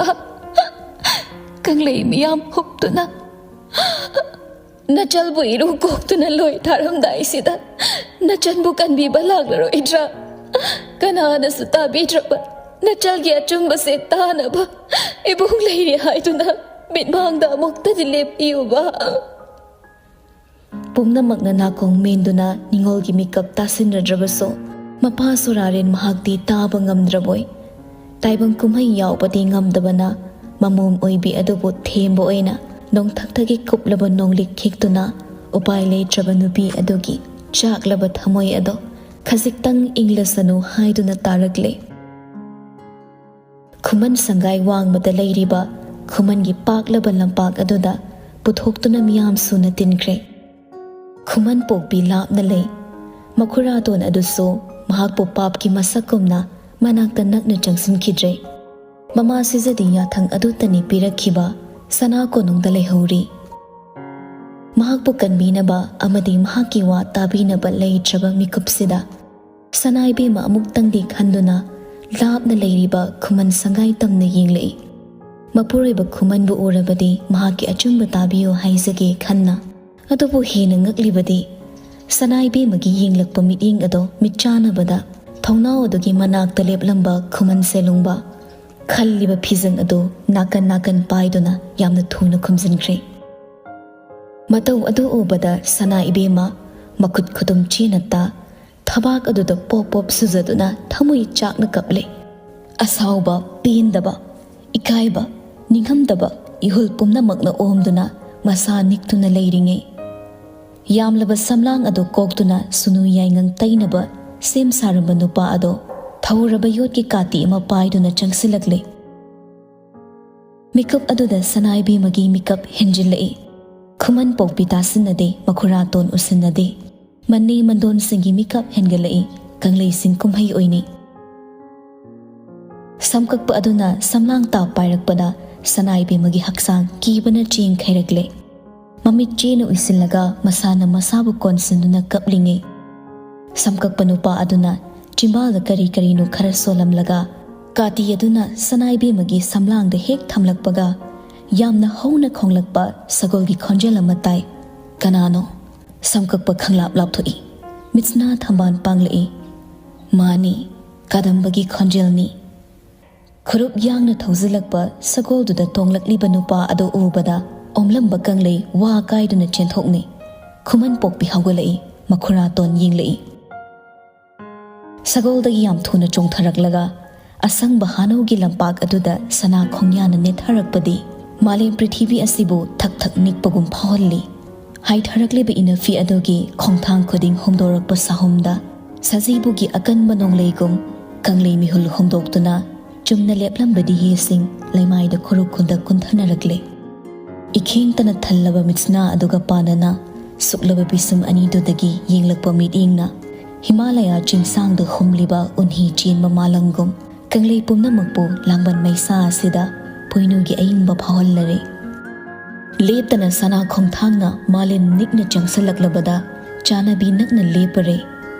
ꯀꯪꯂꯩ ꯃꯤꯌꯥꯝ ꯍꯨꯞꯇꯨꯅ ꯅꯆꯜꯕꯨ ꯏꯔꯨ ꯀꯣꯛꯇꯨꯅ ꯂꯣꯏ ꯊꯥꯔꯝꯗꯥꯏꯁꯤꯗ ꯅꯆꯟꯕꯨ ꯀꯟꯕꯤꯕ ꯂꯥꯛꯂꯔꯣꯏꯗ꯭ꯔꯥ? ꯀꯅꯥꯅꯁꯨ ꯇꯥꯕꯤꯗ꯭ꯔꯕ ꯅꯆꯜꯒꯤ ꯑꯆꯨꯝꯕꯁꯦ ꯇꯥꯅꯕ ꯏꯕꯨꯡ ꯂꯩꯔꯤ ꯍꯥꯏꯗꯨꯅ ꯃꯤꯠꯃꯥꯡꯗ ꯑꯃꯨꯛꯇꯗꯤ ꯂꯦꯞꯄꯤꯌꯨꯕ꯫" ꯄꯨꯝꯅꯃꯛꯅ ꯅꯥꯀꯣꯡ ꯃꯦꯟꯗꯨꯅ ꯅꯤꯉꯣꯜꯒꯤ ꯃꯤꯀꯞ ꯇꯥꯁꯤꯟꯅꯗ꯭ꯔꯕꯁꯨ, ꯃꯄꯥ ꯁꯣꯔꯥꯔꯦꯟ ꯃꯍꯥꯛꯇꯤ ꯇꯥꯕ ꯉꯝꯗ꯭ꯔꯕꯣꯏ꯫ ꯇꯥꯏꯕꯪ ꯀꯨꯝꯍꯩ ꯌꯥꯎꯕꯗꯤ ꯉꯝꯗꯕꯅ, ꯃꯃꯣꯝ ꯑꯣꯏꯕꯤ ꯑꯗꯨꯕꯨ ꯊꯦꯝꯕ ꯑꯣꯏꯅ ꯅꯣꯡꯊꯛꯇꯒꯤ ꯀꯨꯞꯂꯕ ꯅꯣꯡꯂꯤꯛ ꯈꯤꯛꯇꯨꯅ ꯎꯄꯥꯏ ꯂꯩꯇ꯭ꯔꯕ ꯅꯨꯄꯤ ꯑꯗꯨꯒꯤ ꯆꯥꯛꯂꯕ ꯊꯃꯣꯏ ꯑꯗꯣ ꯈꯖꯤꯛꯇꯪ ꯏꯪꯂꯁꯅꯨ ꯍꯥꯏꯗꯨꯅ ꯇꯥꯔꯛꯂꯦ꯫ ꯈꯨꯃꯟ ꯁꯪꯒꯥꯏ ꯋꯥꯡꯃꯗ ꯂꯩꯔꯤꯕ ꯈꯨꯃꯟꯒꯤ ꯄꯥꯛꯂꯕ ꯂꯝꯄꯥꯛ ꯑꯗꯨꯗ ꯄꯨꯊꯣꯛꯇꯨꯅ ꯃꯤꯌꯥꯝ ꯁꯨꯅ ꯇꯤꯟꯈ꯭ꯔꯦ꯫ ꯈꯨꯃꯟ ꯄꯣꯛꯄꯤ ꯂꯥꯞꯅ ꯂꯩ꯫ ꯃꯈꯨꯔꯥꯇꯣꯟ ꯑꯗꯨꯁꯨ ꯃꯍꯥꯛꯄꯨ ꯄꯥꯞꯀꯤ ꯃꯁꯛꯀꯨꯝꯅ ꯃꯅꯥꯛꯇ ꯅꯛꯅ ꯆꯪꯁꯤꯟꯈꯤꯗ꯭ꯔꯦ꯫ ꯃꯃꯥ ꯁꯤꯖꯗꯤ ꯌꯥꯊꯪ ꯑꯗꯨꯇꯅꯤ ꯄꯤꯔꯛꯈꯤꯕ, ꯁꯅꯥ ꯀꯣꯅꯨꯡꯗ ꯂꯩꯍꯧꯔꯤ꯫ ꯃꯍꯥꯛꯄꯨ ꯀꯟꯕꯤꯅꯕ ꯑꯃꯗꯤ ꯃꯍꯥꯛꯀꯤ ꯋꯥ ꯇꯥꯕꯤꯅꯕ ꯂꯩꯇ꯭ꯔꯕ ꯃꯤꯀꯨꯞꯁꯤꯗ, ꯁꯅꯥ ꯏꯕꯦꯝꯃ ꯑꯃꯨꯛꯇꯪꯗꯤ ꯈꯟꯗꯨꯅ ꯂꯥꯞꯅ ꯂꯩꯔꯤꯕ ꯈꯨꯃꯟ ꯁꯪꯒꯥꯏ ꯇꯝꯅ ꯌꯦꯡꯂꯛꯏ꯫ ꯃꯄꯨꯔꯣꯏꯕ ꯈꯨꯃꯟꯕꯨ ꯎꯔꯕꯗꯤ ꯃꯍꯥꯛꯀꯤ ꯑꯆꯨꯝꯕ ꯇꯥꯕꯤꯌꯨ ꯍꯥꯏꯖꯒꯦ ꯈꯟꯅ꯫ ꯑꯗꯨꯕꯨ ꯍꯦꯟꯅ ꯉꯛꯂꯤꯕꯗꯤ, ꯁꯅꯥ ꯏꯕꯦꯝꯃꯒꯤ ꯌꯦꯡꯂꯛꯄ ꯃꯤꯠꯌꯦꯡ ꯑꯗꯣ ꯃꯤꯠꯆꯥꯟꯅꯕꯗ ꯊꯣꯡꯅꯥꯎ ꯑꯗꯨꯒꯤ ꯃꯅꯥꯛꯇ ꯂꯦꯞꯂꯝꯕ ꯈꯨꯃꯟ ꯁꯦꯂꯨꯡꯕ ꯈꯜꯂꯤꯕ ꯐꯤꯖꯪ ꯑꯗꯨ ꯅꯥꯀꯟ ꯅꯥꯀꯟ ꯄꯥꯏꯗꯨꯅ ꯌꯥꯝꯅ ꯊꯨꯅ ꯈꯨꯝꯖꯤꯟꯈ꯭ꯔꯦ꯫ ꯃꯇꯧ ꯑꯗꯨ ꯎꯕꯗ ꯁꯅꯥ ꯏꯕꯦꯝꯃ ꯃꯈꯨꯠ ꯈꯨꯗꯨꯝ ꯆꯦꯅ ꯇꯥ, ꯊꯕꯥꯛ ꯑꯗꯨꯗ ꯄꯣꯞ ꯄꯣꯞ ꯁꯨꯖꯗꯨꯅ ꯊꯃꯣꯏ ꯆꯥꯛꯅ ꯀꯞꯂꯦ꯫ ꯑꯁꯥꯎꯕ, ꯄꯦꯟꯗꯕ, ꯏꯀꯥꯏꯕ, ꯅꯤꯡꯉꯝꯗꯕ ꯏꯍꯨꯜ ꯄꯨꯝꯅꯃꯛꯅ ꯑꯣꯝꯗꯨꯅ ꯃꯁꯥ ꯅꯤꯛꯇꯨꯅ ꯂꯩꯔꯤꯉꯩ, ꯌꯥꯝꯂꯕ ꯁꯝꯂꯥꯡ ꯑꯗꯨ ꯀꯣꯛꯇꯨꯅ ꯁꯨꯅꯨ ꯌꯥꯏꯉꯪ ꯇꯩꯅꯕ ꯁꯦꯝ ꯁꯥꯔꯝꯕ ꯅꯨꯄꯥ ꯑꯗꯣ ꯊꯧꯔꯕ ꯌꯣꯠꯀꯤ ꯀꯥꯇꯤ ꯑꯃ ꯄꯥꯏꯗꯨꯅ ꯆꯪꯁꯤꯜꯂꯛꯂꯦ꯫ ꯃꯤꯀꯨꯞ ꯑꯗꯨꯗ ꯁꯅꯥ ꯏꯕꯦꯝꯃꯒꯤ ꯃꯤꯀꯞ ꯍꯦꯟꯖꯤꯜꯂꯛꯏ꯫ ꯈꯨꯃꯟ ꯄꯣꯛꯄꯤ ꯇꯥꯁꯤꯟꯅꯗꯦ, ꯃꯈꯨꯔꯥꯇꯣꯟ ꯎꯁꯤꯟꯅꯗꯦ꯫ ꯃꯅꯦ ꯃꯟꯗꯣꯟꯁꯤꯡꯒꯤ ꯃꯤꯀꯞ ꯍꯦꯟꯒꯠꯂꯛꯏ꯫ ꯀꯪꯂꯩꯁꯤꯡ ꯀꯨꯝꯍꯩ ꯑꯣꯏꯅꯩ꯫ ꯁꯝꯀꯛꯄ ꯑꯗꯨꯅ ꯁꯝꯂꯥꯡ ꯇꯥꯞ ꯄꯥꯏꯔꯛꯄꯗ ꯁꯅꯥ ꯏꯕꯦꯝꯃꯒꯤ ꯍꯛꯆꯥꯡ ꯀꯤꯕꯅ ꯆꯦꯡ ꯈꯩꯔꯛꯂꯦ꯫ ꯃꯃꯤꯠ ꯆꯦꯅ ꯎꯏꯁꯤꯜꯂꯒ ꯃꯁꯥꯅ ꯃꯁꯥꯕꯨ ꯀꯣꯟꯁꯤꯟꯗꯨꯅ ꯀꯞꯂꯤꯉꯩ, ꯁꯝꯀꯛꯄ ꯅꯨꯄꯥ ꯑꯗꯨꯅ ꯆꯤꯝꯕꯥꯜꯗ ꯀꯔꯤ ꯀꯔꯤꯅꯣ ꯈꯔ ꯁꯣꯜꯂꯝꯂꯒ, ꯀꯥꯇꯤ ꯑꯗꯨꯅ ꯁꯅꯥ ꯏꯕꯦꯝꯃꯒꯤ ꯁꯝꯂꯥꯡꯗ ꯍꯦꯛ ꯊꯝꯂꯛꯄꯒ, ꯌꯥꯝꯅ ꯍꯧꯅ ꯈꯣꯡꯂꯛꯄ ꯁꯒꯣꯜꯒꯤ ꯈꯣꯟꯖꯦꯜ ꯑꯃ ꯇꯥꯏ꯫ "ꯀꯅꯥꯅꯣ?" ꯁꯝꯀꯛꯄ ꯈꯪꯂꯥꯞ ꯂꯥꯞꯊꯣꯛꯏ꯫ ꯃꯤꯠꯁꯅꯥ ꯊꯝꯕꯥꯜ ꯄꯥꯡꯂꯛꯏ꯫ "ꯃꯥꯅꯤ, ꯀꯗꯝꯕꯒꯤ ꯈꯣꯟꯖꯦꯜꯅꯤ꯫" ꯈꯨꯔꯨꯞ ꯌꯥꯡꯅ ꯊꯧꯖꯤꯜꯂꯛꯄ ꯁꯒꯣꯜꯗꯨꯗ ꯇꯣꯡꯂꯛꯂꯤꯕ ꯅꯨꯄꯥ ꯑꯗꯨ ꯎꯕꯗ ꯑꯣꯝꯂꯝꯕ ꯀꯪꯂꯩ ꯋꯥ ꯀꯥꯏꯗꯨꯅ ꯆꯦꯟꯊꯣꯛꯅꯩ꯫ ꯈꯨꯃꯟ ꯄꯣꯛꯄꯤ ꯍꯧꯒꯠꯂꯛꯏ, ꯃꯈꯨꯔꯥꯇꯣꯟ ꯌꯦꯡꯂꯛꯏ꯫ ꯁꯒꯣꯜꯗꯒꯤ ꯌꯥꯝ ꯊꯨꯅ ꯆꯣꯡꯊꯔꯛꯂꯒ ꯑꯁꯪꯕ ꯍꯥꯅꯧꯒꯤ ꯂꯝꯄꯥꯛ ꯑꯗꯨꯗ ꯁꯅꯥ ꯈꯣꯡꯌꯥꯅ ꯅꯦꯠꯊꯔꯛꯄꯗꯤ ꯃꯥꯂꯦꯝ ꯄ꯭ꯔꯤꯊꯤꯕꯤ ꯑꯁꯤꯕꯨ ꯊꯛ ꯊꯛ ꯅꯤꯛꯄꯒꯨꯝ ꯐꯥꯎꯍꯜꯂꯤ꯫ ꯍꯥꯏꯊꯔꯛꯂꯤꯕ ꯏꯅꯐꯤ ꯑꯗꯨꯒꯤ ꯈꯣꯡꯊꯥꯡ ꯈꯨꯗꯤꯡ ꯍꯨꯝꯗꯣꯔꯛꯄ ꯁꯥꯍꯨꯝꯗ ꯁꯖꯤꯕꯨꯒꯤ ꯑꯀꯟꯕ ꯅꯣꯡꯂꯩꯒꯨꯝ ꯀꯪꯂꯩ ꯃꯤꯍꯨꯜ ꯍꯨꯝꯗꯣꯛꯇꯨꯅ ꯆꯨꯝꯅ ꯂꯦꯞꯂꯝꯕꯗꯤ ꯍꯤꯁꯤꯡ ꯂꯩꯃꯥꯏꯗ ꯈꯨꯔꯨ ꯈꯨꯗꯛ ꯀꯨꯟꯊꯅꯔꯛꯂꯦ꯫ ꯏꯈꯦꯡꯇꯅ ꯊꯜꯂꯕ ꯃꯤꯠꯁꯅꯥ ꯑꯗꯨꯒ ꯄꯥꯟꯅꯅ ꯁꯨꯛꯂꯕ ꯄꯤꯁꯨꯝ ꯑꯅꯤꯗꯨꯗꯒꯤ ꯌꯦꯡꯂꯛꯄ ꯃꯤꯠꯌꯦꯡꯅ ꯍꯤꯃꯥꯂꯌꯥ ꯆꯤꯡꯁꯥꯡꯗ ꯍꯨꯝꯂꯤꯕ ꯎꯟꯍꯤ ꯆꯦꯟꯕ ꯃꯥꯂꯪꯒꯨꯝ ꯀꯪꯂꯩ ꯄꯨꯝꯅꯃꯛꯄꯨ ꯂꯥꯡꯕꯟ ꯃꯩꯁꯥ ꯑꯁꯤꯗ ꯄꯣꯏꯅꯨꯒꯤ ꯑꯏꯪꯕ ꯐꯥꯎꯍꯜꯂꯔꯦ꯫ ꯂꯦꯞꯇꯅ ꯁꯅꯥ ꯈꯣꯡꯊꯥꯡꯅ ꯃꯥꯂꯦꯝ ꯅꯤꯛꯅ ꯆꯪꯁꯤꯜꯂꯛꯂꯕꯗ ꯆꯥꯅꯕꯤ ꯅꯛꯅ ꯂꯦꯞꯄꯔꯦ꯫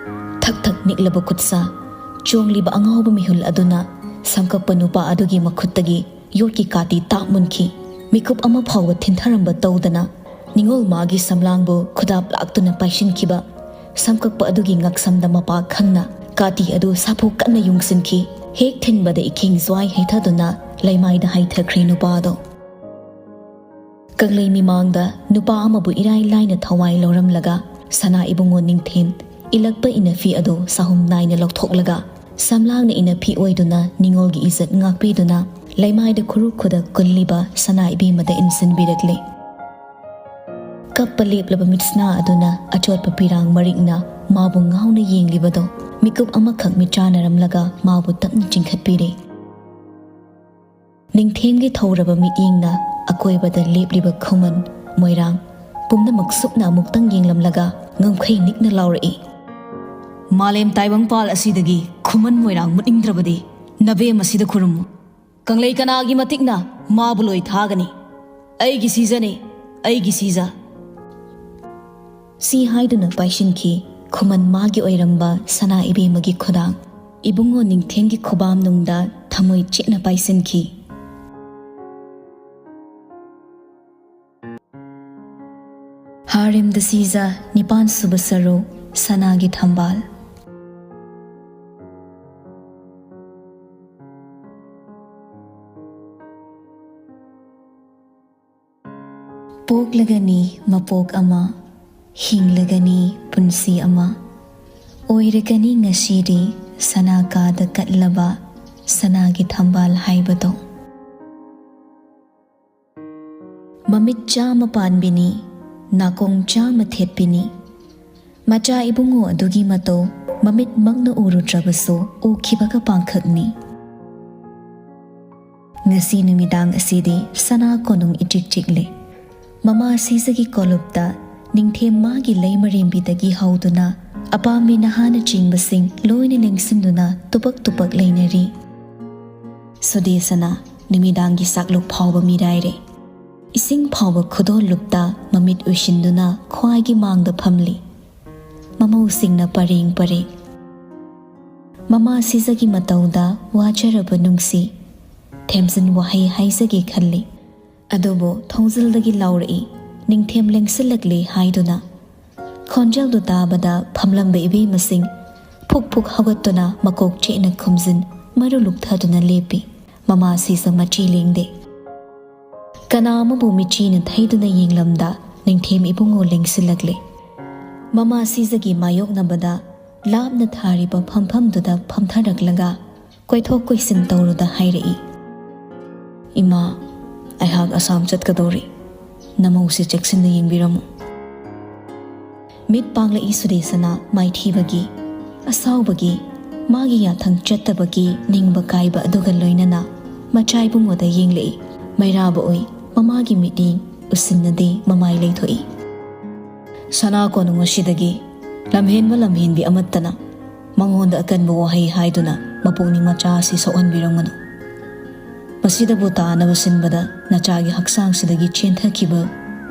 ꯊꯛ ꯊꯛ ꯅꯤꯛꯂꯕ ꯈꯨꯠꯁꯥ, ꯆꯣꯡꯂꯤꯕ ꯑꯉꯥꯎꯕ ꯃꯤꯍꯨꯜ ꯑꯗꯨꯅ ꯁꯝꯀꯛꯄ ꯅꯨꯄꯥ ꯑꯗꯨꯒꯤ ꯃꯈꯨꯠꯇꯒꯤ ꯌꯣꯠꯀꯤ ꯀꯥꯇꯤ ꯇꯥꯛ ꯃꯨꯟꯈꯤ꯫ ꯃꯤꯀꯨꯞ ꯑꯃ ꯐꯥꯎꯕ ꯊꯤꯟꯊꯔꯝꯕ ꯇꯧꯗꯅ ꯅꯤꯉꯣꯜ ꯃꯥꯒꯤ ꯁꯝꯂꯥꯡꯕꯨ ꯈꯨꯗꯥꯞ ꯂꯥꯛꯇꯨꯅ ꯄꯥꯏꯁꯤꯟꯈꯤꯕ ꯁꯝꯀꯛꯄ ꯑꯗꯨꯒꯤ ꯉꯛꯁꯝꯗ ꯃꯄꯥ ꯈꯪꯅ ꯀꯥꯇꯤ ꯑꯗꯨ ꯁꯥꯐꯨ ꯀꯟꯅ ꯌꯨꯡꯁꯤꯟꯈꯤ꯫ ꯍꯦꯛ ꯊꯤꯟꯕꯗ ꯏꯈꯤꯡ ꯖ꯭ꯋꯥꯏ ꯍꯩꯊꯗꯨꯅ ꯂꯩꯃꯥꯏꯗ ꯍꯥꯏꯊꯈ꯭ꯔꯦ ꯅꯨꯄꯥꯗꯣ꯫ ꯀꯪꯂꯩ ꯃꯤꯃꯥꯡꯗ ꯅꯨꯄꯥ ꯑꯃꯕꯨ ꯏꯔꯥꯏ ꯂꯥꯏꯅ ꯊꯋꯥꯏ ꯂꯧꯔꯝꯂꯒ ꯁꯅꯥ ꯏꯕꯨꯡꯉꯣ ꯅꯤꯡꯊꯦꯝ ꯏꯜꯂꯛꯄ ꯏꯅꯐꯤ ꯑꯗꯨ ꯁꯥꯍꯨꯝ ꯅꯥꯏꯅ ꯂꯧꯊꯣꯛꯂꯒ ꯁꯝꯂꯥꯡꯅ ꯏꯅꯐꯤ ꯑꯣꯏꯗꯨꯅ ꯅꯤꯉꯣꯜꯒꯤ ꯏꯖꯠ ꯉꯥꯛꯄꯤꯗꯨꯅ ꯂꯩꯃꯥꯏꯗ ꯈꯨꯔꯨ ꯈꯨꯗꯛ ꯀꯨꯜꯂꯤꯕ ꯁꯅꯥ ꯏꯕꯦꯝꯃꯗ ꯏꯟꯁꯤꯟꯕꯤꯔꯛꯂꯦ꯫ ꯀꯞꯄ ꯂꯦꯞꯂꯕ ꯃꯤꯠꯁꯅꯥ ꯑꯗꯨꯅ ꯑꯆꯣꯠꯄ ꯄꯤꯔꯥꯡ ꯃꯔꯤꯛꯅ ꯃꯥꯕꯨ ꯉꯥꯎꯅ ꯌꯦꯡꯂꯤꯕꯗꯣ ꯃꯤꯀꯨꯞ ꯑꯃꯈꯛ ꯃꯤꯠꯆꯥꯅꯔꯝꯂꯒ ꯃꯥꯕꯨ ꯇꯞꯅ ꯆꯤꯡꯈꯠꯄꯤꯔꯦ꯫ ꯅꯤꯡꯊꯦꯝꯒꯤ ꯊꯧꯔꯕ ꯃꯤꯠꯌꯦꯡꯅ ꯑꯀꯣꯏꯕꯗ ꯂꯦꯞꯂꯤꯕ ꯈꯨꯃꯟ, ꯃꯣꯏꯔꯥꯡ ꯄꯨꯝꯅꯃꯛ ꯁꯨꯞꯅ ꯑꯃꯨꯛꯇꯪ ꯌꯦꯡꯂꯝꯂꯒ ꯉꯝꯈꯩ ꯅꯤꯛꯅ ꯂꯥꯎꯔꯛꯏ꯫ ꯃꯥꯂꯦꯝ ꯇꯥꯏꯕꯪꯄꯥꯜ ꯑꯁꯤꯗꯒꯤ ꯈꯨꯃꯟ ꯃꯣꯏꯔꯥꯡ ꯃꯨꯠꯅꯤꯡꯗ꯭ꯔꯕꯗꯤ ꯅꯕꯦꯝ ꯑꯁꯤꯗ ꯈꯨꯔꯨꯝꯃꯨ꯫ ꯀꯪꯂꯩ ꯀꯅꯥꯒꯤ ꯃꯇꯤꯛꯅ ꯃꯥꯕꯨ ꯂꯣꯏ ꯊꯥꯒꯅꯤ? ꯑꯩꯒꯤ ꯁꯤꯖꯅꯤ, ꯑꯩꯒꯤ ꯁꯤꯖ꯫ ꯁꯤ ꯍꯥꯏꯗꯨꯅ ꯄꯥꯏꯁꯤꯟꯈꯤ ꯈꯨꯃꯟ ꯃꯥꯒꯤ ꯑꯣꯏꯔꯝꯕ ꯁꯅꯥ ꯏꯕꯦꯝꯃꯒꯤ ꯈꯨꯗꯥꯡ꯫ ꯏꯕꯨꯡꯉꯣ ꯅꯤꯡꯊꯦꯝꯒꯤ ꯈꯨꯕꯥꯝ ꯅꯨꯡꯗ ꯊꯃꯣꯏ ꯆꯦꯠꯅ ꯄꯥꯏꯁꯤꯟꯈꯤ꯫ ꯍꯥꯔꯦꯝꯗ ꯁꯤꯖ, ꯅꯤꯄꯥꯟ ꯁꯨꯕ ꯁꯔꯨꯛ, ꯁꯅꯥꯒꯤ ꯊꯝꯕꯥꯜ꯫ ꯄꯣꯛꯂꯒꯅꯤ ꯃꯄꯣꯛ ꯑꯃ, ꯍꯤꯡꯂꯒꯅꯤ ꯄꯨꯟꯁꯤ ꯑꯃ, ꯑꯣꯏꯔꯒꯅꯤ ꯉꯁꯤꯗꯤ ꯁꯅꯥ ꯀꯥꯗ ꯀꯠꯂꯕ ꯁꯅꯥꯒꯤ ꯊꯝꯕꯥꯜ ꯍꯥꯏꯕꯗꯣ꯫ ꯃꯃꯤꯠ ꯆꯥꯝꯃ ꯄꯥꯟꯕꯤꯅꯤ, ꯅꯥꯀꯣꯡ ꯆꯥꯝꯃ ꯊꯦꯠꯄꯤꯅꯤ꯫ ꯃꯆꯥ ꯏꯕꯨꯡꯉꯣ ꯑꯗꯨꯒꯤ ꯃꯇꯧ ꯃꯃꯤꯠꯃꯛꯅ ꯎꯔꯨꯗ꯭ꯔꯕꯁꯨ ꯎꯈꯤꯕꯒ ꯄꯥꯡꯈꯛꯅꯤ꯫ ꯉꯁꯤ ꯅꯨꯃꯤꯗꯥꯡ ꯑꯁꯤꯗꯤ ꯁꯅꯥ ꯀꯣꯅꯨꯡ ꯏꯆꯤꯛ ꯆꯤꯛꯂꯤ꯫ ꯃꯃꯥ ꯁꯤꯖꯒꯤ ꯀꯣꯂꯨꯞꯇ ꯅꯤꯡꯊꯦꯝ ꯃꯥꯒꯤ ꯂꯩꯃꯔꯦꯝꯕꯤꯗꯒꯤ ꯍꯧꯗꯨꯅ ꯑꯄꯥꯝꯕꯤ ꯅꯍꯥꯅꯆꯤꯡꯕꯁꯤꯡ ꯂꯣꯏꯅ ꯂꯦꯡꯁꯤꯟꯗꯨꯅ ꯇꯨꯄꯛ ꯇꯨꯄꯛ ꯂꯩꯅꯔꯤ꯫ ꯁꯨꯗꯦꯁꯅ ꯅꯨꯃꯤꯗꯥꯡꯒꯤ ꯆꯥꯛꯂꯨꯛ ꯐꯥꯎꯕ ꯃꯤꯔꯥꯏꯔꯦ꯫ ꯏꯁꯤꯡ ꯐꯥꯎꯕ ꯈꯨꯗꯣꯜ ꯂꯨꯞꯇ ꯃꯃꯤꯠ ꯎꯏꯁꯤꯟꯗꯨꯅ ꯈ꯭ꯋꯥꯏꯒꯤ ꯃꯥꯡꯗ ꯐꯝꯂꯤ꯫ ꯃꯃꯧꯁꯤꯡꯅ ꯄꯔꯦꯡ ꯄꯔꯦꯡ꯫ ꯃꯃꯥ ꯁꯤꯖꯒꯤ ꯃꯇꯧꯗ ꯋꯥꯖꯔꯕ ꯅꯨꯡꯁꯤ꯫ ꯊꯦꯝꯖꯤꯟ ꯋꯥꯍꯩ ꯍꯥꯏꯖꯒꯦ ꯈꯜꯂꯤ꯫ ꯑꯗꯨꯕꯨ ꯊꯣꯡꯖꯤꯜꯗꯒꯤ ꯂꯥꯎꯔꯛꯏ, "ꯅꯤꯡꯊꯦꯝ ꯂꯦꯡꯁꯤꯜꯂꯛꯂꯦ" ꯍꯥꯏꯗꯨꯅ꯫ ꯈꯣꯟꯖꯦꯜꯗꯨ ꯇꯥꯕꯗ ꯐꯝꯂꯝꯕ ꯏꯕꯦꯝꯃꯁꯤꯡ ꯐꯨꯛ ꯐꯨꯛ ꯍꯧꯒꯠꯇꯨꯅ ꯃꯀꯣꯛ ꯆꯦꯠꯅ ꯈꯨꯝꯖꯤꯟ ꯃꯔꯨ ꯂꯨꯛꯊꯗꯨꯅ ꯂꯦꯞꯄꯤ꯫ ꯃꯃꯥ ꯁꯤꯖ ꯃꯆꯤ ꯂꯦꯡꯗꯦ꯫ ꯀꯅꯥ ꯑꯃꯕꯨ ꯃꯤꯠꯆꯤꯅ ꯊꯩꯗꯨꯅ ꯌꯦꯡꯂꯝꯗ ꯅꯤꯡꯊꯦꯝ ꯏꯕꯨꯡꯉꯣ ꯂꯦꯡꯁꯤꯜꯂꯛꯂꯦ꯫ ꯃꯃꯥ ꯁꯤꯖꯒꯤ ꯃꯥꯌꯣꯛꯅꯕꯗ ꯂꯥꯞꯅ ꯊꯥꯔꯤꯕ ꯐꯝꯐꯝꯗꯨꯗ ꯐꯝꯊꯔꯛꯂꯒ ꯀꯣꯏꯊꯣꯛ ꯀꯣꯏꯁꯤꯟ ꯇꯧꯔꯨꯗ ꯍꯥꯏꯔꯛꯏ, "ꯏꯃꯥ, ꯑꯩꯍꯥꯛ ꯑꯁꯥꯝ ꯆꯠꯀꯗꯧꯔꯤ꯫ ꯅꯃꯧꯁꯦ ꯆꯦꯛꯁꯤꯟꯅ ꯌꯦꯡꯕꯤꯔꯝꯃꯨ꯫" ꯃꯤꯠ ꯄꯥꯡꯂꯛꯏ ꯁꯨꯗꯦꯁꯅ ꯃꯥꯏꯊꯤꯕꯒꯤ, ꯑꯁꯥꯎꯕꯒꯤ, ꯃꯥꯒꯤ ꯌꯥꯊꯪ ꯆꯠꯇꯕꯒꯤ ꯅꯤꯡꯕ ꯀꯥꯏꯕ ꯑꯗꯨꯒ ꯂꯣꯏꯅꯅ ꯃꯆꯥ ꯏꯕꯨꯡꯉꯣꯗ ꯌꯦꯡꯂꯛꯏ꯫ ꯃꯩꯔꯥꯕ ꯑꯣꯏ ꯃꯃꯥꯒꯤ ꯃꯤꯠꯌꯦꯡ ꯎꯁꯤꯟꯅꯗꯦ ꯃꯃꯥꯏ ꯂꯩꯊꯣꯛꯏ꯫ ꯁꯅꯥ ꯀꯣꯅꯨꯡ ꯑꯁꯤꯗꯒꯤ ꯂꯝꯍꯦꯟꯕ ꯂꯝꯍꯦꯟꯕꯤ ꯑꯃꯠꯇꯅ ꯃꯉꯣꯟꯗ ꯑꯀꯟꯕ ꯋꯥꯍꯩ ꯍꯥꯏꯗꯨꯅ ꯃꯄꯨꯛꯅꯤꯡ ꯃꯆꯥ ꯑꯁꯤ ꯁꯣꯛꯍꯟꯕꯤꯔꯝꯒꯅꯨ꯫ ꯃꯁꯤꯗꯕꯨ ꯇꯥꯅꯕ ꯁꯤꯟꯕꯗ ꯅꯆꯥꯒꯤ ꯍꯛꯆꯥꯡꯁꯤꯗꯒꯤ ꯆꯦꯟꯊꯈꯤꯕ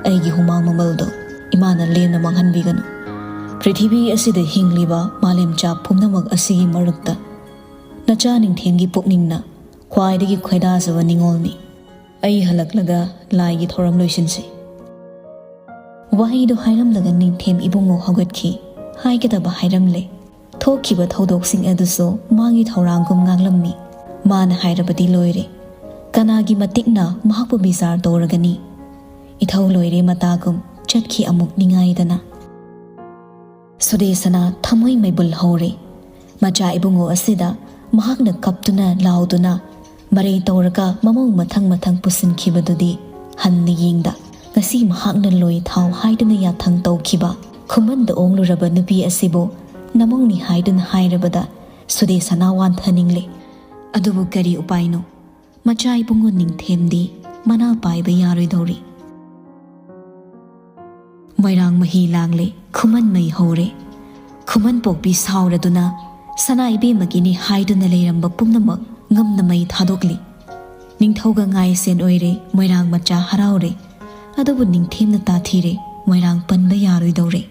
ꯑꯩꯒꯤ ꯍꯨꯃꯥꯡ ꯃꯃꯜꯗꯣ ꯏꯃꯥꯅ ꯂꯦꯝꯅ ꯃꯥꯡꯍꯟꯕꯤꯒꯅꯨ꯫ ꯄ꯭ꯔꯤꯊꯤꯕꯤ ꯑꯁꯤꯗ ꯍꯤꯡꯂꯤꯕ ꯃꯥꯂꯦꯝꯆꯥ ꯄꯨꯝꯅꯃꯛ ꯑꯁꯤꯒꯤ ꯃꯔꯛꯇ ꯅꯆꯥ ꯅꯤꯡꯊꯦꯝꯒꯤ ꯄꯨꯛꯅꯤꯡꯅ ꯈ꯭ꯋꯥꯏꯗꯒꯤ ꯈꯣꯏꯗꯥꯖꯕ ꯅꯤꯡꯉꯣꯜꯅꯤ꯫ ꯑꯩ ꯍꯜꯂꯛꯂꯒ ꯂꯥꯏꯒꯤ ꯊꯧꯔꯝ ꯂꯣꯏꯁꯤꯟꯁꯤ꯫ ꯋꯥꯍꯩꯗꯨ ꯍꯥꯏꯔꯝꯂꯒ ꯅꯤꯡꯊꯦꯝ ꯏꯕꯨꯡꯉꯣ ꯍꯧꯒꯠꯈꯤ꯫ ꯍꯥꯏꯒꯗꯕ ꯍꯥꯏꯔꯝꯂꯦ꯫ ꯊꯣꯛꯈꯤꯕ ꯊꯧꯗꯣꯛꯁꯤꯡ ꯑꯗꯨꯁꯨ ꯃꯥꯒꯤ ꯊꯧꯔꯥꯡꯒꯨꯝ ꯉꯥꯡꯂꯝꯃꯤ꯫ ꯃꯥꯅ ꯍꯥꯏꯔꯕꯗꯤ ꯂꯣꯏꯔꯦ꯫ ꯀꯅꯥꯒꯤ ꯃꯇꯤꯛꯅ ꯃꯍꯥꯛꯄꯨ ꯕꯤꯆꯥꯔ ꯇꯧꯔꯒꯅꯤ? ꯏꯊꯧ ꯂꯣꯏꯔꯦ ꯃꯇꯥꯒꯨꯝ ꯆꯠꯈꯤ ꯑꯃꯨꯛ ꯅꯤꯡꯉꯥꯏꯗꯅ꯫ ꯁꯨꯗꯦꯁꯅ ꯊꯃꯣꯏ ꯃꯩꯕꯨꯜ ꯍꯧꯔꯦ꯫ ꯃꯆꯥ ꯏꯕꯨꯡꯉꯣ ꯑꯁꯤꯗ ꯃꯍꯥꯛꯅ ꯀꯞꯇꯨꯅ ꯂꯥꯎꯗꯨꯅ ꯃꯔꯩ ꯇꯧꯔꯒ ꯃꯃꯧ ꯃꯊꯪ ꯃꯊꯪ ꯄꯨꯁꯤꯟꯈꯤꯕꯗꯨꯗꯤ ꯍꯟꯅ ꯌꯦꯡꯗ ꯉꯁꯤ ꯃꯍꯥꯛꯅ ꯂꯣꯏ ꯊꯥꯎ ꯍꯥꯏꯗꯨꯅ ꯌꯥꯊꯪ ꯇꯧꯈꯤꯕ ꯈꯨꯃꯟꯗ ꯑꯣꯡꯂꯨꯔꯕ ꯅꯨꯄꯤ ꯑꯁꯤꯕꯨ ꯅꯃꯧꯅꯤ ꯍꯥꯏꯗꯨꯅ ꯍꯥꯏꯔꯕꯗ ꯁꯨꯗꯦꯁꯅꯥ ꯋꯥꯟꯊꯅꯤꯡꯂꯦ꯫ ꯑꯗꯨꯕꯨ ꯀꯔꯤ ꯎꯄꯥꯏꯅꯣ? ꯃꯆꯥ ꯏꯕꯨꯡꯉꯣ ꯅꯤꯡꯊꯦꯝꯗꯤ ꯃꯅꯥ ꯄꯥꯏꯕ ꯌꯥꯔꯣꯏꯗꯧꯔꯤ꯫ ꯃꯣꯏꯔꯥꯡ ꯃꯍꯤ ꯂꯥꯡꯂꯦ, ꯈꯨꯃꯟ ꯃꯩ ꯍꯧꯔꯦ꯫ ꯈꯨꯃꯟ ꯄꯣꯛꯄꯤ ꯁꯥꯎꯔꯗꯨꯅ ꯁꯅꯥ ꯏꯕꯦꯝꯃꯒꯤꯅꯤ ꯍꯥꯏꯗꯨꯅ ꯂꯩꯔꯝꯕ ꯄꯨꯝꯅꯃꯛ ꯉꯝꯅ ꯃꯩ ꯊꯥꯗꯣꯛꯂꯤ꯫ ꯅꯤꯡꯊꯧꯒ ꯉꯥꯏꯁꯦꯟ ꯑꯣꯏꯔꯦ, ꯃꯣꯏꯔꯥꯡ ꯃꯆꯥ ꯍꯔꯥꯎꯔꯦ꯫ ꯑꯗꯨꯕꯨ ꯅꯤꯡꯊꯦꯝꯅ ꯇꯥꯊꯤꯔꯦ, ꯃꯣꯏꯔꯥꯡ ꯄꯟꯕ ꯌꯥꯔꯣꯏꯗꯧꯔꯦ꯫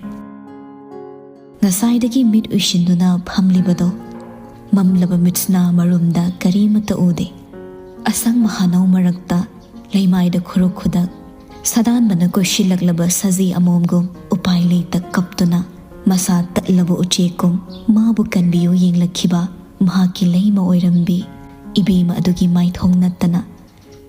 ꯉꯁꯥꯏꯗꯒꯤ ꯃꯤꯠ ꯎꯏꯁꯤꯟꯗꯨꯅ ꯐꯝꯂꯤꯕꯗꯣ ꯃꯝꯂꯕ ꯃꯤꯠꯁꯅꯥ ꯃꯔꯨꯝꯗ ꯀꯔꯤꯃꯠꯇ ꯎꯗꯦ꯫ ꯑꯁꯪꯕ ꯍꯥꯅꯧ ꯃꯔꯛꯇ ꯂꯩꯃꯥꯏꯗ ꯈꯨꯔꯨ ꯈꯨꯗꯛ ꯁꯥꯗꯥꯟꯕꯅ ꯀꯣꯏꯁꯤꯜꯂꯛꯂꯕ ꯁꯖꯤ ꯑꯃꯣꯝꯒꯨꯝ ꯎꯄꯥꯏ ꯂꯩꯇ ꯀꯞꯇꯨꯅ ꯃꯁꯥ ꯇꯠꯂꯕ ꯎꯆꯦꯛꯀꯨꯝ ꯃꯥꯕꯨ ꯀꯟꯕꯤꯌꯨ ꯌꯦꯡꯂꯛꯈꯤꯕ ꯃꯍꯥꯛꯀꯤ ꯂꯩꯃ ꯑꯣꯏꯔꯝꯕꯤ ꯏꯕꯦꯝꯃ ꯑꯗꯨꯒꯤ ꯃꯥꯏꯊꯣꯡ ꯅꯠꯇꯅ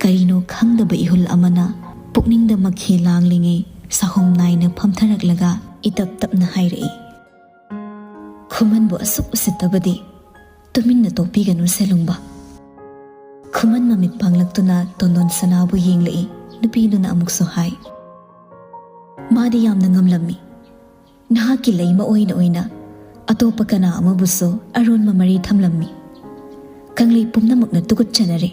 ꯀꯔꯤꯅꯣ ꯈꯪꯗꯕ ꯏꯍꯨꯜ ꯑꯃꯅ ꯄꯨꯛꯅꯤꯡꯗ ꯃꯈꯦꯜ ꯂꯥꯡꯂꯤꯉꯩ ꯆꯍꯨꯝ ꯅꯥꯏꯅ ꯐꯝꯊꯔꯛꯂꯒ ꯏꯇꯞ ꯇꯞꯅ ꯍꯥꯏꯔꯛꯏ, "ꯈꯨꯃꯟꯕꯨ ꯑꯁꯨꯛ ꯎꯁꯤꯠꯇꯕꯗꯤ ꯇꯨꯃꯤꯟꯅ ꯇꯣꯛꯄꯤꯒꯅꯨ ꯁꯦꯂꯨꯡꯕ꯫" ꯈꯨꯃꯟ ꯃꯃꯤꯠ ꯄꯥꯡꯂꯛꯇꯨꯅ ꯇꯣꯟꯗꯣꯟ ꯁꯅꯥꯕꯨ ꯌꯦꯡꯂꯛꯏ꯫ ꯅꯨꯄꯤꯗꯨꯅ ꯑꯃꯨꯛꯁꯨ ꯍꯥꯏ, "ꯃꯥꯗꯤ ꯌꯥꯝꯅ ꯉꯝꯂꯝꯃꯤ꯫ ꯅꯍꯥꯛꯀꯤ ꯂꯩꯃ ꯑꯣꯏꯅ ꯑꯣꯏꯅ ꯑꯇꯣꯞꯄ ꯀꯅꯥ ꯑꯃꯕꯨꯁꯨ ꯑꯔꯣꯟꯕ ꯃꯔꯤ ꯊꯝꯂꯝꯃꯤ꯫ ꯀꯪꯂꯩ ꯄꯨꯝꯅꯃꯛꯅ ꯇꯨꯀꯠꯆꯅꯔꯦ꯫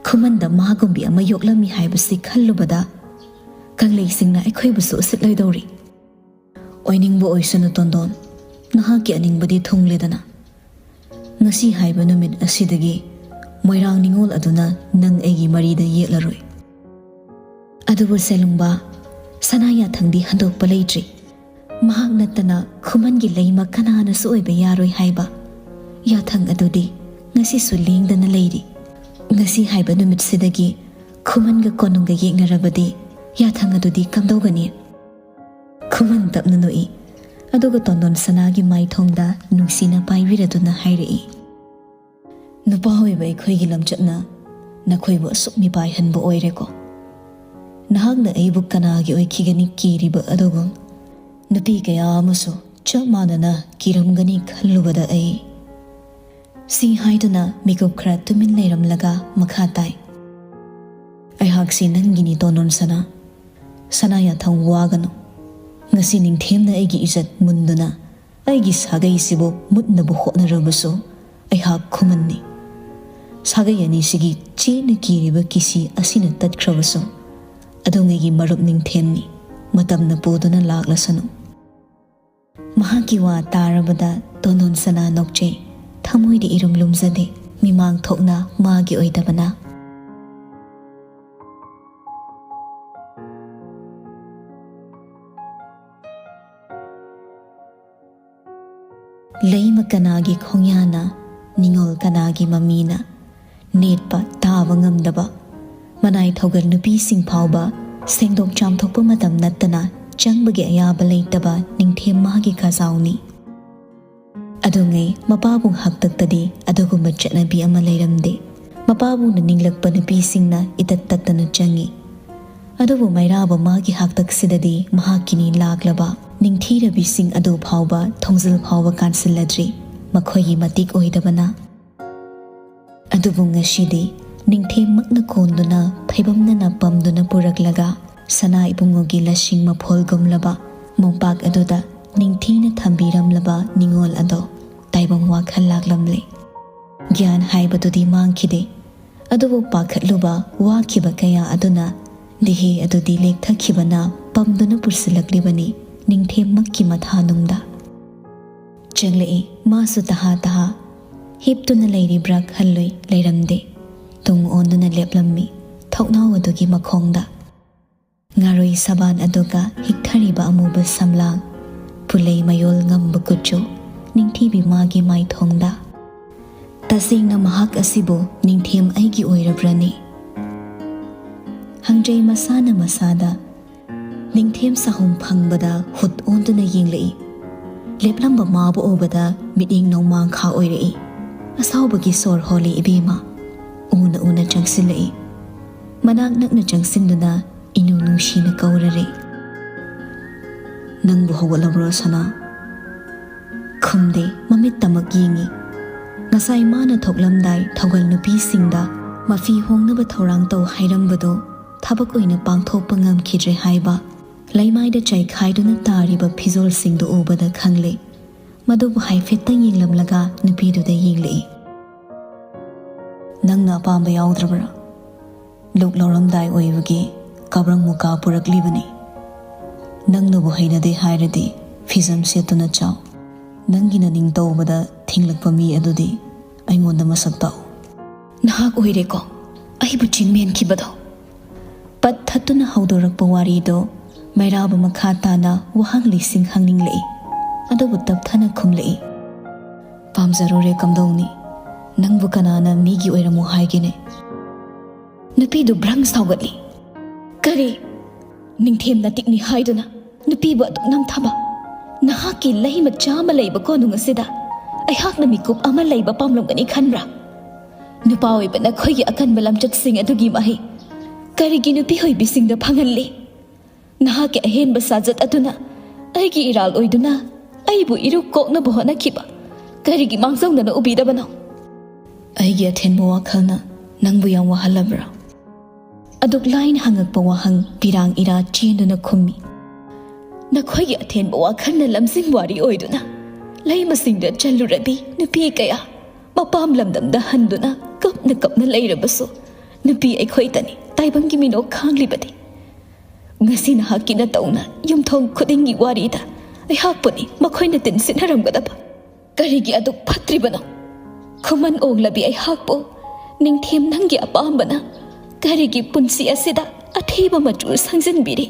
ꯈꯨꯃꯟꯗ ꯃꯥꯒꯨꯝꯕꯤ ꯑꯃ ꯌꯣꯛꯂꯝꯃꯤ ꯍꯥꯏꯕꯁꯤ ꯈꯜꯂꯨꯕꯗ ꯀꯪꯂꯩꯁꯤꯡꯅ ꯑꯩꯈꯣꯏꯕꯨꯁꯨ ꯎꯁꯤꯠꯂꯣꯏꯗꯧꯔꯤ꯫" "ꯑꯣꯏꯅꯤꯡꯕ ꯑꯣꯏꯁꯅꯨ ꯇꯣꯟꯗꯣꯟ, ꯅꯍꯥꯛꯀꯤ ꯑꯅꯤꯡꯕꯗꯤ ꯊꯨꯡꯂꯦꯗꯅ꯫ ꯉꯁꯤ ꯍꯥꯏꯕ ꯅꯨꯃꯤꯠ ꯑꯁꯤꯗꯒꯤ ꯃꯣꯏꯔꯥꯡ ꯅꯤꯉꯣꯜ ꯑꯗꯨꯅ ꯅꯪ ꯑꯩꯒꯤ ꯃꯔꯤꯗ ꯌꯦꯠꯂꯔꯣꯏ꯫ ꯑꯗꯨꯕꯨ ꯁꯦꯂꯨꯡꯕ, ꯁꯅꯥ ꯌꯥꯊꯪꯗꯤ ꯍꯟꯗꯣꯛꯄ ꯂꯩꯇ꯭ꯔꯤ꯫ ꯃꯍꯥꯛ ꯅꯠꯇꯅ ꯈꯨꯃꯟꯒꯤ ꯂꯩꯃ ꯀꯅꯥꯅꯁꯨ ꯑꯣꯏꯕ ꯌꯥꯔꯣꯏ ꯍꯥꯏꯕ ꯌꯥꯊꯪ ꯑꯗꯨꯗꯤ ꯉꯁꯤꯁꯨ ꯂꯦꯡꯗꯅ ꯂꯩꯔꯤ꯫ ꯉꯁꯤ ꯍꯥꯏꯕ ꯅꯨꯃꯤꯠꯁꯤꯗꯒꯤ ꯈꯨꯃꯟꯒ ꯀꯣꯅꯨꯡꯒ ꯌꯦꯛꯅꯔꯕꯗꯤ ꯌꯥꯊꯪ ꯑꯗꯨꯗꯤ ꯀꯝꯗꯧꯒꯅꯤ?" ꯈꯨꯃꯟ ꯇꯞꯅ ꯅꯣꯛꯏ꯫ ꯑꯗꯨꯒ ꯇꯣꯟꯗꯣꯟ ꯁꯅꯥꯒꯤ ꯃꯥꯏꯊꯣꯡꯗ ꯅꯨꯡꯁꯤꯅ ꯄꯥꯏꯕꯤꯔꯗꯨꯅ ꯍꯥꯏꯔꯛꯏ, "ꯅꯨꯄꯥ ꯑꯣꯏꯕ ꯑꯩꯈꯣꯏꯒꯤ ꯂꯝꯆꯠꯅ ꯅꯈꯣꯏꯕꯨ ꯑꯁꯨꯛ ꯃꯤꯄꯥꯏꯍꯟꯕ ꯑꯣꯏꯔꯦꯀꯣ꯫ ꯅꯍꯥꯛꯅ ꯑꯩꯕꯨ ꯀꯅꯥꯒꯤ ꯑꯣꯏꯈꯤꯒꯅꯤ ꯀꯤꯔꯤꯕ ꯑꯗꯨꯒꯨꯝ ꯅꯨꯄꯤ ꯀꯌꯥ ꯑꯃꯁꯨ ꯆꯞ ꯃꯥꯟꯅꯅ ꯀꯤꯔꯝꯒꯅꯤ ꯈꯜꯂꯨꯕꯗ ꯑꯩ꯫" ꯁꯤ ꯍꯥꯏꯗꯨꯅ ꯃꯤꯀꯨꯞ ꯈꯔ ꯇꯨꯃꯤꯟ ꯂꯩꯔꯝꯂꯒ ꯃꯈꯥ ꯇꯥꯏ, "ꯑꯩꯍꯥꯛꯁꯤ ꯅꯪꯒꯤꯅꯤ ꯇꯣꯟꯗꯣꯟ ꯁꯅꯥ꯫ "ꯁꯅꯥ ꯌꯥꯊꯪ, ꯋꯥꯒꯅꯨ꯫ ꯉꯁꯤ ꯅꯤꯡꯊꯦꯝꯅ ꯑꯩꯒꯤ ꯏꯖꯠ ꯃꯨꯟꯗꯨꯅ ꯑꯩꯒꯤ ꯁꯥꯒꯩꯁꯤꯕꯨ ꯃꯨꯠꯅꯕ ꯍꯣꯠꯅꯔꯕꯁꯨ ꯑꯩꯍꯥꯛ ꯈꯨꯃꯟꯅꯤ꯫ ꯁꯥꯒꯩ ꯑꯅꯤꯁꯤꯒꯤ ꯆꯦꯠꯅ ꯀꯤꯔꯤꯕ ꯀꯤꯁꯤ ꯑꯁꯤꯅ ꯇꯠꯈ꯭ꯔꯕꯁꯨ ꯑꯗꯣꯉꯩꯒꯤ ꯃꯔꯨꯞ ꯅꯤꯡꯊꯦꯝꯅꯤ꯫ ꯃꯇꯝꯅ ꯄꯨꯗꯨꯅ ꯂꯥꯛꯂꯁꯅꯨ"꯫ ꯃꯍꯥꯛꯀꯤ ꯋꯥ ꯇꯥꯔꯕꯗ ꯇꯣꯟꯗꯣꯟ ꯁꯅꯥ ꯅꯣꯛꯆꯩ꯫ ꯊꯃꯣꯏꯗꯤ ꯏꯔꯨꯝ ꯂꯨꯝꯖꯗꯦ꯫ ꯃꯤꯃꯥꯡ ꯊꯣꯛꯅ ꯃꯥꯒꯤ ꯑꯣꯏꯗꯕꯅ꯫ ꯂꯩꯃ ꯀꯅꯥꯒꯤ ꯈꯣꯡꯌꯥꯅ, ꯅꯤꯉꯣꯜ ꯀꯅꯥꯒꯤ ꯃꯃꯤꯅ? ꯅꯦꯠꯄ ꯇꯥꯕ ꯉꯝꯗꯕ ꯃꯅꯥꯏ ꯊꯧꯒꯜ ꯅꯨꯄꯤꯁꯤꯡ ꯐꯥꯎꯕ ꯁꯦꯡꯗꯣꯛ ꯆꯥꯝꯊꯣꯛꯄ ꯃꯇꯝ ꯅꯠꯇꯅ ꯆꯪꯕꯒꯤ ꯑꯌꯥꯕ ꯂꯩꯇꯕ ꯅꯤꯡꯊꯦꯝ ꯃꯥꯒꯤ ꯈꯥꯖꯥꯎꯅꯤ꯫ ꯑꯗꯨꯉꯩ ꯃꯄꯥꯕꯨꯡ ꯍꯥꯛꯇꯛꯇꯗꯤ ꯑꯗꯨꯒꯨꯝꯕ ꯆꯠꯅꯕꯤ ꯑꯃ ꯂꯩꯔꯝꯗꯦ꯫ ꯃꯄꯥꯕꯨꯡꯅ ꯅꯤꯡꯂꯛꯄ ꯅꯨꯄꯤꯁꯤꯡꯅ ꯏꯇꯠ ꯇꯠꯇꯅ ꯆꯪꯏ꯫ ꯑꯗꯨꯕꯨ ꯃꯩꯔꯥꯕ ꯃꯥꯒꯤ ꯍꯥꯛꯇꯛꯁꯤꯗꯗꯤ ꯃꯍꯥꯛꯀꯤꯅꯤ ꯂꯥꯛꯂꯕ ꯅꯤꯡꯊꯤꯔꯕꯤꯁꯤꯡ ꯑꯗꯨ ꯐꯥꯎꯕ ꯊꯣꯡꯖꯤꯜ ꯐꯥꯎꯕ ꯀꯥꯟꯁꯤꯜꯂꯗ꯭ꯔꯤ, ꯃꯈꯣꯏꯒꯤ ꯃꯇꯤꯛ ꯑꯣꯏꯗꯕꯅ꯫ ꯑꯗꯨꯕꯨ ꯉꯁꯤꯗꯤ ꯅꯤꯡꯊꯦꯝꯃꯛꯅ ꯀꯣꯟꯗꯨꯅ ꯐꯩꯕꯝꯅꯅ ꯄꯝꯗꯨꯅ ꯄꯨꯔꯛꯂꯒ ꯁꯅꯥ ꯏꯕꯨꯡꯉꯣꯒꯤ ꯂꯁꯤꯡ ꯃꯐꯣꯜꯒꯨꯝꯂꯕ ꯃꯣꯝꯄꯥꯛ ꯑꯗꯨꯗ ꯅꯤꯡꯊꯤꯅ ꯊꯝꯕꯤꯔꯝꯂꯕ ꯅꯤꯉꯣꯜ ꯑꯗꯣ ꯇꯥꯏꯕꯪ ꯋꯥꯈꯜ ꯂꯥꯛꯂꯝꯂꯦ꯫ ꯒ꯭ꯌꯥꯟ ꯍꯥꯏꯕꯗꯨꯗꯤ ꯃꯥꯡꯈꯤꯗꯦ꯫ ꯑꯗꯨꯕꯨ ꯄꯥꯈꯠꯂꯨꯕ, ꯋꯥꯈꯤꯕ ꯀꯌꯥ ꯑꯗꯨꯅ ꯗꯤꯍꯦ ꯑꯗꯨꯗꯤ ꯂꯦꯛꯊꯈꯤꯕꯅ ꯄꯝꯗꯨꯅ ꯄꯨꯁꯤꯜꯂꯛꯂꯤꯕꯅꯤ ꯅꯤꯡꯊꯦꯝꯃꯛꯀꯤ ꯃꯊꯥꯅꯨꯡꯗ꯫ ꯆꯪꯂꯛꯏ ꯃꯥꯁꯨ ꯇꯍꯥ ꯇꯍꯥ꯫ ꯍꯤꯞꯇꯨꯅ ꯂꯩꯔꯤꯕ꯭ꯔꯥ ꯈꯜꯂꯨꯏ, ꯂꯩꯔꯝꯗꯦ꯫ ꯇꯨꯡ ꯑꯣꯟꯗꯨꯅ ꯂꯦꯞꯂꯝꯃꯤ ꯊꯣꯡꯅꯥꯎ ꯑꯗꯨꯒꯤ ꯃꯈꯣꯡꯗ꯫ ꯉꯥꯔꯣꯏ ꯁꯕꯥꯟ ꯑꯗꯨꯒ ꯍꯤꯛꯊꯔꯤꯕ ꯑꯃꯨꯕ ꯁꯝꯂꯥꯡ, ꯄꯨꯂꯩ ꯃꯌꯣꯜ ꯉꯝꯕ ꯀꯨꯆꯨ, ꯅꯤꯡꯊꯤꯕꯤ ꯃꯥꯒꯤ ꯃꯥꯏꯊꯣꯡꯗ꯫ ꯇꯁꯦꯡꯅ ꯃꯍꯥꯛ ꯑꯁꯤꯕꯨ ꯅꯤꯡꯊꯦꯝ ꯑꯩꯒꯤ ꯑꯣꯏꯔꯕ꯭ꯔꯅꯤ? ꯍꯪꯖꯩ ꯃꯁꯥꯅ ꯃꯁꯥꯗ꯫ ꯅꯤꯡꯊꯦꯝ ꯁꯥꯍꯨꯝ ꯐꯪꯕꯗ ꯍꯨꯠ ꯑꯣꯟꯗꯨꯅ ꯌꯦꯡꯂꯛꯏ꯫ ꯂꯦꯞꯂꯝꯕ ꯃꯥꯕꯨ ꯎꯕꯗ ꯃꯤꯠꯌꯦꯡ ꯅꯣꯡꯃꯥꯡꯈꯥ ꯑꯣꯏꯔꯛꯏ꯫ ꯑꯁꯥꯎꯕꯒꯤ ꯁꯣꯔ ꯍꯣꯜꯂꯤ ꯏꯕꯦꯝꯃ꯫ ꯎꯅ ꯎꯅ ꯆꯪꯁꯤꯜꯂꯛꯏ꯫ ꯃꯅꯥꯛ ꯅꯛꯅ ꯆꯪꯁꯤꯟꯗꯨꯅ ꯏꯅꯨ ꯅꯨꯡꯁꯤꯅ ꯀꯧꯔꯔꯦ꯫ "ꯅꯪꯕꯨ ꯍꯧꯒꯠꯂꯕ꯭ꯔꯣ, ꯁꯅꯥ?" ꯈꯨꯝꯗꯦ, ꯃꯃꯤꯠꯇꯃꯛ ꯌꯦꯡꯏ꯫ ꯉꯁꯥꯏ ꯃꯥꯅ ꯊꯣꯛꯂꯝꯗꯥꯏ ꯊꯧꯒꯜ ꯅꯨꯄꯤꯁꯤꯡꯗ ꯃꯐꯤ ꯍꯣꯡꯅꯕ ꯊꯧꯔꯥꯡ ꯇꯧ ꯍꯥꯏꯔꯝꯕꯗꯣ ꯊꯕꯛ ꯑꯣꯏꯅ ꯄꯥꯡꯊꯣꯛꯄ ꯉꯝꯈꯤꯗ꯭ꯔꯦ ꯍꯥꯏꯕ ꯂꯩꯃꯥꯏꯗ ꯆꯥꯏꯈꯥꯏꯗꯨꯅ ꯇꯥꯔꯤꯕ ꯐꯤꯖꯣꯜꯁꯤꯡꯗꯨ ꯎꯕꯗ ꯈꯪꯂꯦ꯫ ꯃꯗꯨꯕꯨ ꯍꯥꯏꯐꯦꯠꯇꯪ ꯌꯦꯡꯂꯝꯂꯒ ꯅꯨꯄꯤꯗꯨꯗ ꯌꯦꯡꯂꯛꯏ꯫ "ꯅꯪꯅ ꯑꯄꯥꯝꯕ ꯌꯥꯎꯗ꯭ꯔꯕ꯭ꯔꯥ? ꯂꯨꯛ ꯂꯧꯔꯝꯗꯥꯏ ꯑꯣꯏꯕꯒꯤ ꯀꯕ꯭ꯔꯪ ꯃꯨꯀꯥ ꯄꯨꯔꯛꯂꯤꯕꯅꯤ꯫ ꯅꯪꯅꯕꯨ ꯍꯩꯅꯗꯦ ꯍꯥꯏꯔꯗꯤ ꯐꯤꯖꯝ ꯁꯦꯠꯇꯨꯅ ꯆꯥꯎ꯫ ꯅꯪꯒꯤ ꯅꯅꯤꯡ ꯇꯧꯕꯗ ꯊꯤꯡꯂꯛꯄ ꯃꯤ ꯑꯗꯨꯗꯤ ꯑꯩꯉꯣꯟꯗ ꯃꯁꯛ ꯇꯥꯛꯎ꯫" "ꯅꯍꯥꯛ ꯑꯣꯏꯔꯦꯀꯣ ꯑꯩꯕꯨ ꯆꯤꯡꯃꯦꯟꯈꯤꯕꯗꯣ?" ꯄꯠ ꯊꯠꯇꯨꯅ ꯍꯧꯗꯣꯔꯛꯄ ꯋꯥꯔꯤꯗꯣ ꯃꯩꯔꯥꯕ ꯃꯈꯥ ꯇꯥꯅ ꯋꯥꯍꯪ ꯂꯤꯁꯤꯡ ꯍꯪꯅꯤꯡꯂꯛꯏ꯫ ꯑꯗꯨꯕꯨ ꯇꯞꯊꯅ ꯈꯨꯝꯂꯛꯏ꯫ "ꯄꯥꯝꯖꯔꯨꯔꯦ ꯀꯝꯗꯧꯅꯤ? ꯅꯪꯕꯨ ꯀꯅꯥꯅ ꯃꯤꯒꯤ ꯑꯣꯏꯔꯝꯃꯨ ꯍꯥꯏꯒꯦꯅꯦ?" ꯅꯨꯄꯤꯗꯨ ꯕ꯭ꯔꯪ ꯁꯥꯎꯒꯠꯂꯤ꯫ "ꯀꯔꯤ? ꯅꯤꯡꯊꯦꯝ ꯅꯇꯤꯛꯅꯤ ꯍꯥꯏꯗꯨꯅ ꯅꯨꯄꯤꯕꯨ ꯑꯗꯨꯛ ꯅꯝꯊꯕ? ꯅꯍꯥꯛꯀꯤ ꯂꯩ ꯃꯆꯥ ꯑꯃ ꯂꯩꯕ ꯀꯣꯅꯨꯡ ꯑꯁꯤꯗ ꯑꯩꯍꯥꯛꯅ ꯃꯤꯀꯨꯞ ꯑꯃ ꯂꯩꯕ ꯄꯥꯝꯂꯝꯒꯅꯤ ꯈꯟꯕ꯭ꯔꯥ? ꯅꯨꯄꯥ ꯑꯣꯏꯕ ꯅꯈꯣꯏꯒꯤ ꯑꯀꯟꯕ ꯂꯝꯆꯠꯁꯤꯡ ꯑꯗꯨꯒꯤ ꯃꯍꯩ ꯀꯔꯤꯒꯤ ꯅꯨꯄꯤ ꯑꯣꯏꯕꯤꯁꯤꯡꯗ ꯐꯪꯍꯜꯂꯤ? ꯅꯍꯥꯛꯀꯤ ꯑꯍꯦꯟꯕ ꯁꯥꯖꯠ ꯑꯗꯨꯅ ꯑꯩꯒꯤ ꯏꯔꯥꯜ ꯑꯣꯏꯗꯨꯅ ꯑꯩꯕꯨ ꯏꯔꯨ ꯀꯣꯛꯅꯕ ꯍꯣꯠꯅꯈꯤꯕ ꯀꯔꯤꯒꯤ ꯃꯥꯡꯖꯧꯅꯅ ꯎꯕꯤꯗꯕꯅꯣ?" "ꯑꯩꯒꯤ ꯑꯊꯦꯟꯕ ꯋꯥꯈꯜꯅ ꯅꯪꯕꯨ ꯌꯥꯝ ꯋꯥꯍꯜꯂꯕ꯭ꯔꯥ?" ꯑꯗꯨꯛ ꯂꯥꯏꯅ ꯍꯪꯉꯛꯄ ꯋꯥꯍꯪ ꯄꯤꯔꯥꯡ ꯏꯔꯥ ꯆꯦꯟꯗꯨꯅ ꯈꯨꯝꯃꯤ꯫ "ꯅꯈꯣꯏꯒꯤ ꯑꯊꯦꯟꯕ ꯋꯥꯈꯜꯅ ꯂꯝꯖꯤꯡ ꯋꯥꯔꯤ ꯑꯣꯏꯗꯨꯅ ꯂꯩꯃꯁꯤꯡꯗ ꯆꯜꯂꯨꯔꯗꯤ ꯅꯨꯄꯤ ꯀꯌꯥ ꯃꯄꯥꯝ ꯂꯝꯗꯝꯗ ꯍꯟꯗꯨꯅ ꯀꯞꯅ ꯀꯞꯅ ꯂꯩꯔꯕꯁꯨ ꯅꯨꯄꯤ ꯑꯩꯈꯣꯏꯗꯅꯤ ꯇꯥꯏꯕꯪꯒꯤ ꯃꯤꯅꯣꯛ ꯈꯥꯡꯂꯤꯕꯗꯤ꯫ ꯉꯁꯤ ꯅꯍꯥꯛꯀꯤ ꯅꯇꯧꯅ ꯌꯨꯝꯊꯣꯡ ꯈꯨꯗꯤꯡꯒꯤ ꯋꯥꯔꯤꯗ ꯑꯩꯍꯥꯛꯄꯨꯅꯤ ꯃꯈꯣꯏꯅ ꯇꯤꯟꯁꯤꯟꯅꯔꯝꯒꯗꯕ꯫ ꯀꯔꯤꯒꯤ ꯑꯗꯨꯛ ꯐꯠꯇ꯭ꯔꯤꯕꯅꯣ? ꯈꯨꯃꯟ ꯑꯣꯡꯂꯕꯤ ꯑꯩꯍꯥꯛꯄꯨ ꯅꯤꯡꯊꯦꯝ ꯅꯪꯒꯤ ꯑꯄꯥꯝꯕꯅ ꯀꯔꯤꯒꯤ ꯄꯨꯟꯁꯤ ꯑꯁꯤꯗ ꯑꯊꯤꯕ ꯃꯆꯨ ꯁꯪꯖꯤꯟꯕꯤꯔꯤ?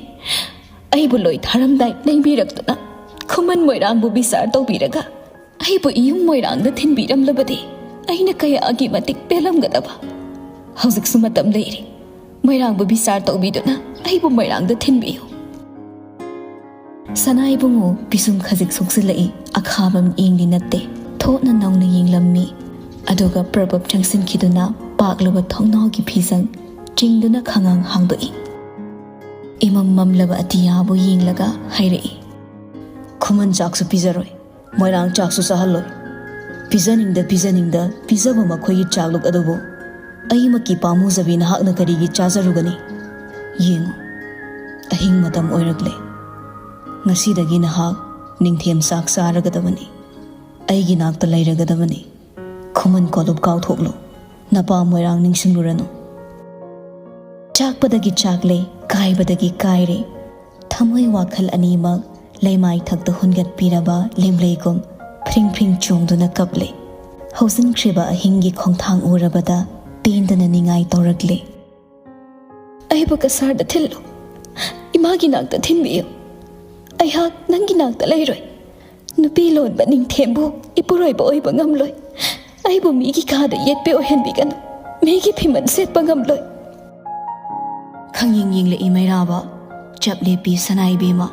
ꯑꯩꯕꯨ ꯂꯣꯏ ꯊꯥꯔꯝꯗꯥꯏ ꯂꯩꯕꯤꯔꯛꯇꯨꯅ ꯈꯨꯃꯟ ꯃꯣꯏꯔꯥꯡꯕꯨ ꯕꯤꯆꯥꯔ ꯇꯧꯕꯤꯔꯒ ꯑꯩꯕꯨ ꯏꯌꯨꯝ ꯃꯣꯏꯔꯥꯡꯗ ꯊꯤꯟꯕꯤꯔꯝꯂꯕꯗꯤ ꯑꯩꯅ ꯀꯌꯥꯒꯤ ꯃꯇꯤꯛ ꯄꯦꯜꯂꯝꯒꯗꯕ꯫ ꯍꯧꯖꯤꯛꯁꯨ ꯃꯇꯝ ꯂꯩꯔꯤ꯫ ꯃꯣꯏꯔꯥꯡꯕꯨ ꯕꯤꯆꯥꯔ ꯇꯧꯕꯤꯗꯨꯅ ꯑꯩꯕꯨ ꯃꯣꯏꯔꯥꯡꯗ ꯊꯤꯟꯕꯤꯌꯨ꯫" ꯁꯅꯥ ꯏꯕꯨꯡꯉꯣ ꯄꯤꯁꯨꯝ ꯈꯖꯤꯛ ꯁꯣꯛꯆꯤꯜꯂꯛꯏ꯫ ꯑꯈꯥꯕ ꯃꯤꯠꯌꯦꯡꯗꯤ ꯅꯠꯇꯦ꯫ ꯊꯣꯠꯅ ꯅꯧꯅ ꯌꯦꯡꯂꯝꯃꯤ꯫ ꯑꯗꯨꯒ ꯄ꯭ꯔꯕꯞ ꯆꯪꯁꯤꯟꯈꯤꯗꯨꯅ ꯄꯥꯛꯂꯕ ꯊꯣꯡꯅꯥꯎꯒꯤ ꯐꯤꯖꯪ ꯆꯤꯡꯗꯨꯅ ꯈꯉꯥꯡ ꯍꯥꯡꯗꯣꯛꯏ꯫ ꯏꯃꯝ ꯃꯝꯂꯕ ꯑꯇꯤꯌꯥꯕꯨ ꯌꯦꯡꯂꯒ ꯍꯥꯏꯔꯛꯏ, "ꯈꯨꯃꯟ ꯆꯥꯛꯁꯨ ꯄꯤꯖꯔꯣꯏ, ꯃꯣꯏꯔꯥꯡ ꯆꯥꯛꯁꯨ ꯆꯥꯍꯜꯂꯣꯏ꯫ ꯄꯤꯖꯅꯤꯡꯗ ꯄꯤꯖꯅꯤꯡꯗ ꯄꯤꯖꯕ ꯃꯈꯣꯏꯒꯤ ꯆꯥꯛꯂꯨꯛ ꯑꯗꯨꯕꯨ ꯑꯩꯃꯛꯀꯤ ꯄꯥꯝꯃꯨꯖꯕꯤ ꯅꯍꯥꯛꯅ ꯀꯔꯤꯒꯤ ꯆꯥꯖꯔꯨꯒꯅꯤ? ꯌꯦꯡꯉꯨ, ꯑꯍꯤꯡ ꯃꯇꯝ ꯑꯣꯏꯔꯛꯂꯦ꯫ ꯉꯁꯤꯗꯒꯤ ꯅꯍꯥꯛ ꯅꯤꯡꯊꯦꯝ ꯆꯥꯛ ꯆꯥꯔꯒꯗꯕꯅꯤ꯫ ꯑꯩꯒꯤ ꯅꯥꯛꯇ ꯂꯩꯔꯒꯗꯕꯅꯤ꯫ ꯈꯨꯃꯟ ꯀꯣꯂꯨꯞ ꯀꯥꯎꯊꯣꯛꯂꯨ꯫ ꯅꯄꯥ ꯃꯣꯏꯔꯥꯡ ꯅꯤꯡꯁꯤꯡꯂꯨꯔꯅꯨ꯫ ꯆꯥꯛꯄꯗꯒꯤ ꯆꯥꯛꯂꯦ, ꯀꯥꯏꯕꯗꯒꯤ ꯀꯥꯏꯔꯦ꯫ ꯊꯃꯣꯏ ꯋꯥꯈꯜ ꯑꯅꯤꯃꯛ ꯂꯩꯃꯥꯏ ꯊꯛꯇ ꯍꯨꯟꯒꯠꯄꯤꯔꯕ ꯂꯦꯝꯂꯩꯒꯨꯝ ꯐ꯭ꯔꯤꯡ ꯐ꯭ꯔꯤꯡ ꯆꯣꯡꯗꯨꯅ ꯀꯞꯂꯦ꯫ ꯍꯧꯖꯤꯟꯈ꯭ꯔꯤꯕ ꯑꯍꯤꯡꯒꯤ ꯈꯣꯡꯊꯥꯡ ꯎꯔꯕꯗ ꯄꯦꯟꯗꯅ ꯅꯤꯡꯉꯥꯏ ꯇꯧꯔꯛꯂꯦ꯫ "ꯑꯩꯕꯨ ꯀꯁꯥꯔꯗ ꯊꯤꯜꯂꯨ, ꯏꯃꯥꯒꯤ ꯅꯥꯛꯇ ꯊꯤꯟꯕꯤꯌꯨ꯫ ꯑꯩꯍꯥꯛ ꯅꯪꯒꯤ ꯅꯥꯛꯇ ꯂꯩꯔꯣꯏ꯫ ꯅꯨꯄꯤ ꯂꯣꯟꯕ ꯅꯤꯡꯊꯦꯝꯕꯨ ꯏꯄꯨꯔꯣꯏꯕ ꯑꯣꯏꯕ ꯉꯝꯂꯣꯏ꯫ ꯑꯩꯕꯨ ꯃꯤꯒꯤ ꯀꯥꯗ ꯌꯦꯠꯄꯤ ꯑꯣꯏꯍꯟꯕꯤꯒꯅꯨ꯫ ꯃꯤꯒꯤ ꯐꯤꯃꯟ ꯁꯦꯠꯄ ꯉꯝꯂꯣꯏ꯫" ꯈꯪꯌꯦꯡ ꯌꯦꯡꯂꯛꯏ ꯃꯩꯔꯥꯕ꯫ ꯆꯞ ꯂꯦꯞꯄꯤ ꯁꯅꯥ ꯏꯕꯦꯝꯃ꯫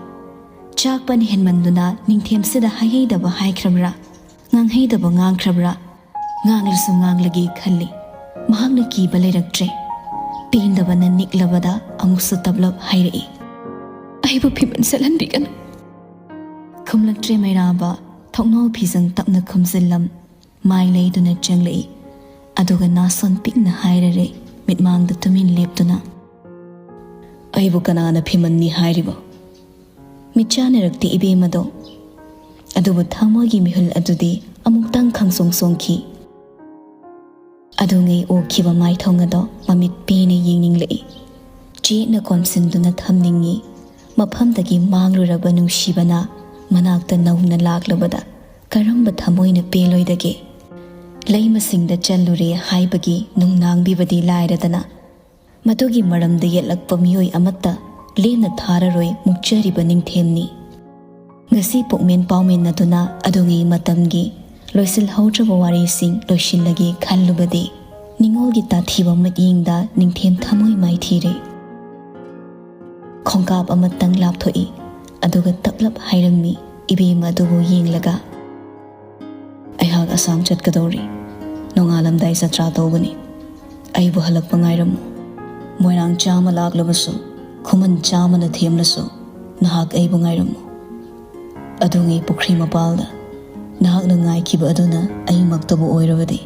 ꯆꯥꯛꯄꯅ ꯍꯦꯟꯃꯟꯗꯨꯅ ꯅꯤꯡꯊꯦꯝꯁꯤꯗ ꯍꯥꯏꯍꯩꯗꯕ ꯍꯥꯏꯈ꯭ꯔꯕ꯭ꯔꯥ? ꯉꯥꯡꯍꯩꯗꯕ ꯉꯥꯡꯈ꯭ꯔꯕ꯭ꯔꯥ? ꯉꯥꯡꯂꯁꯨ ꯉꯥꯡꯂꯒꯦ ꯈꯜꯂꯤ꯫ ꯃꯍꯥꯛꯅ ꯀꯤꯕ ꯂꯩꯔꯛꯇ꯭ꯔꯦ꯫ ꯄꯦꯟꯗꯕꯅ ꯅꯤꯛꯂꯕꯗ ꯑꯃꯨꯛꯁꯨ ꯇꯞꯂꯞ ꯍꯥꯏꯔꯛꯏ, "ꯑꯩꯕꯨ ꯐꯤꯃꯟ ꯁꯦꯠꯍꯟꯕꯤꯒꯅꯨ꯫" ꯈꯨꯝꯂꯛꯇ꯭ꯔꯦ ꯃꯩꯔꯥꯕ꯫ ꯊꯣꯡꯅꯥꯎ ꯐꯤꯖꯪ ꯇꯞꯅ ꯈꯨꯝꯖꯤꯜꯂꯝ꯫ ꯃꯥꯏ ꯂꯩꯗꯨꯅ ꯆꯪꯂꯛꯏ꯫ ꯑꯗꯨꯒ ꯅꯥꯁꯣꯟ ꯄꯤꯛꯅ ꯍꯥꯏꯔꯔꯦ, ꯃꯤꯠꯃꯥꯡꯗ ꯇꯨꯃꯤꯟ ꯂꯦꯞꯇꯨꯅ꯫ "ꯑꯩꯕꯨ ꯀꯅꯥꯅ ꯐꯤꯃꯟꯅꯤ ꯍꯥꯏꯔꯤꯕ?" ꯃꯤꯠ ꯆꯥꯟꯅꯔꯛꯇꯦ ꯏꯕꯦꯝꯃꯗꯣ꯫ ꯑꯗꯨꯕꯨ ꯊꯃꯣꯏꯒꯤ ꯃꯤꯍꯨꯜ ꯑꯗꯨꯗꯤ ꯑꯃꯨꯛꯇꯪ ꯈꯪꯁꯣꯡ ꯁꯣꯡꯈꯤ꯫ ꯑꯗꯨꯉꯩ ꯑꯣꯛꯈꯤꯕ ꯃꯥꯏꯊꯣꯡ ꯑꯗꯣ ꯃꯃꯤꯠ ꯄꯦꯅ ꯌꯦꯡꯅꯤꯡꯂꯛꯏ꯫ ꯆꯦꯠꯅ ꯀꯣꯝꯁꯤꯟꯗꯨꯅ ꯊꯝꯅꯤꯡꯏ꯫ ꯃꯐꯝꯗꯒꯤ ꯃꯥꯡꯂꯨꯔꯕ ꯅꯨꯡꯁꯤꯕꯅ ꯃꯅꯥꯛꯇ ꯅꯧꯅ ꯂꯥꯛꯂꯕꯗ ꯀꯔꯝꯕ ꯊꯃꯣꯏꯅ ꯄꯦꯜꯂꯣꯏꯗꯒꯦ? ꯂꯩꯃꯁꯤꯡꯗ ꯆꯜꯂꯨꯔꯦ ꯍꯥꯏꯕꯒꯤ ꯅꯨꯡꯅꯥꯡꯕꯤꯕꯗꯤ ꯂꯥꯏꯔꯗꯅ, ꯃꯗꯨꯒꯤ ꯃꯔꯝꯗ ꯌꯦꯠꯂꯛꯄ ꯃꯤꯑꯣꯏ ꯑꯃꯠꯇ ꯂꯦꯝꯅ ꯊꯥꯔꯔꯣꯏ ꯃꯨꯛꯆꯔꯤꯕ ꯅꯤꯡꯊꯦꯝꯅꯤ꯫ ꯉꯁꯤ ꯄꯨꯛꯃꯦꯟ ꯄꯥꯎꯃꯦꯟꯅꯗꯨꯅ ꯑꯗꯨꯉꯩ ꯃꯇꯝꯒꯤ ꯂꯣꯏꯁꯤꯜꯍꯧꯗ꯭ꯔꯕ ꯋꯥꯔꯤꯁꯤꯡ ꯂꯣꯏꯁꯤꯜꯂꯒꯦ ꯈꯜꯂꯨꯕꯗꯤ, ꯅꯤꯡꯉꯣꯜꯒꯤ ꯇꯥꯊꯤꯕ ꯃꯤꯠꯌꯦꯡꯗ ꯅꯤꯡꯊꯦꯝ ꯊꯃꯣꯏ ꯃꯥꯏꯊꯤꯔꯦ꯫ ꯈꯣꯡꯀꯥꯞ ꯑꯃꯇꯪ ꯂꯥꯞꯊꯣꯛꯏ, ꯑꯗꯨꯒ ꯇꯞꯂꯞ ꯍꯥꯏꯔꯝꯃꯤ ꯏꯕꯦꯝꯃ ꯑꯗꯨꯕꯨ ꯌꯦꯡꯂꯒ, "ꯑꯩꯍꯥꯛ ꯑꯁꯥꯝ ꯆꯠꯀꯗꯧꯔꯤ꯫ ꯅꯣꯡꯉꯥꯜꯂꯝꯗꯥꯏ ꯖꯇ꯭ꯔꯥ ꯇꯧꯒꯅꯤ꯫ ꯑꯩꯕꯨ ꯍꯜꯂꯛꯄ ꯉꯥꯏꯔꯝꯃꯨ꯫ ꯃꯣꯏꯔꯥꯡ ꯆꯥꯝꯃ ꯂꯥꯛꯂꯕꯁꯨ, ꯈꯨꯃꯟ ꯆꯥꯝꯃꯅ ꯊꯦꯝꯂꯁꯨ, ꯅꯍꯥꯛ ꯑꯩꯕꯨ ꯉꯥꯏꯔꯝꯃꯨ꯫" ꯑꯗꯨꯉꯩ ꯄꯨꯈ꯭ꯔꯤ ꯃꯄꯥꯜꯗ ꯅꯍꯥꯛꯅ ꯉꯥꯏꯈꯤꯕ ꯑꯗꯨꯅ ꯑꯩꯃꯛꯇꯕꯨ ꯑꯣꯏꯔꯕꯗꯤ,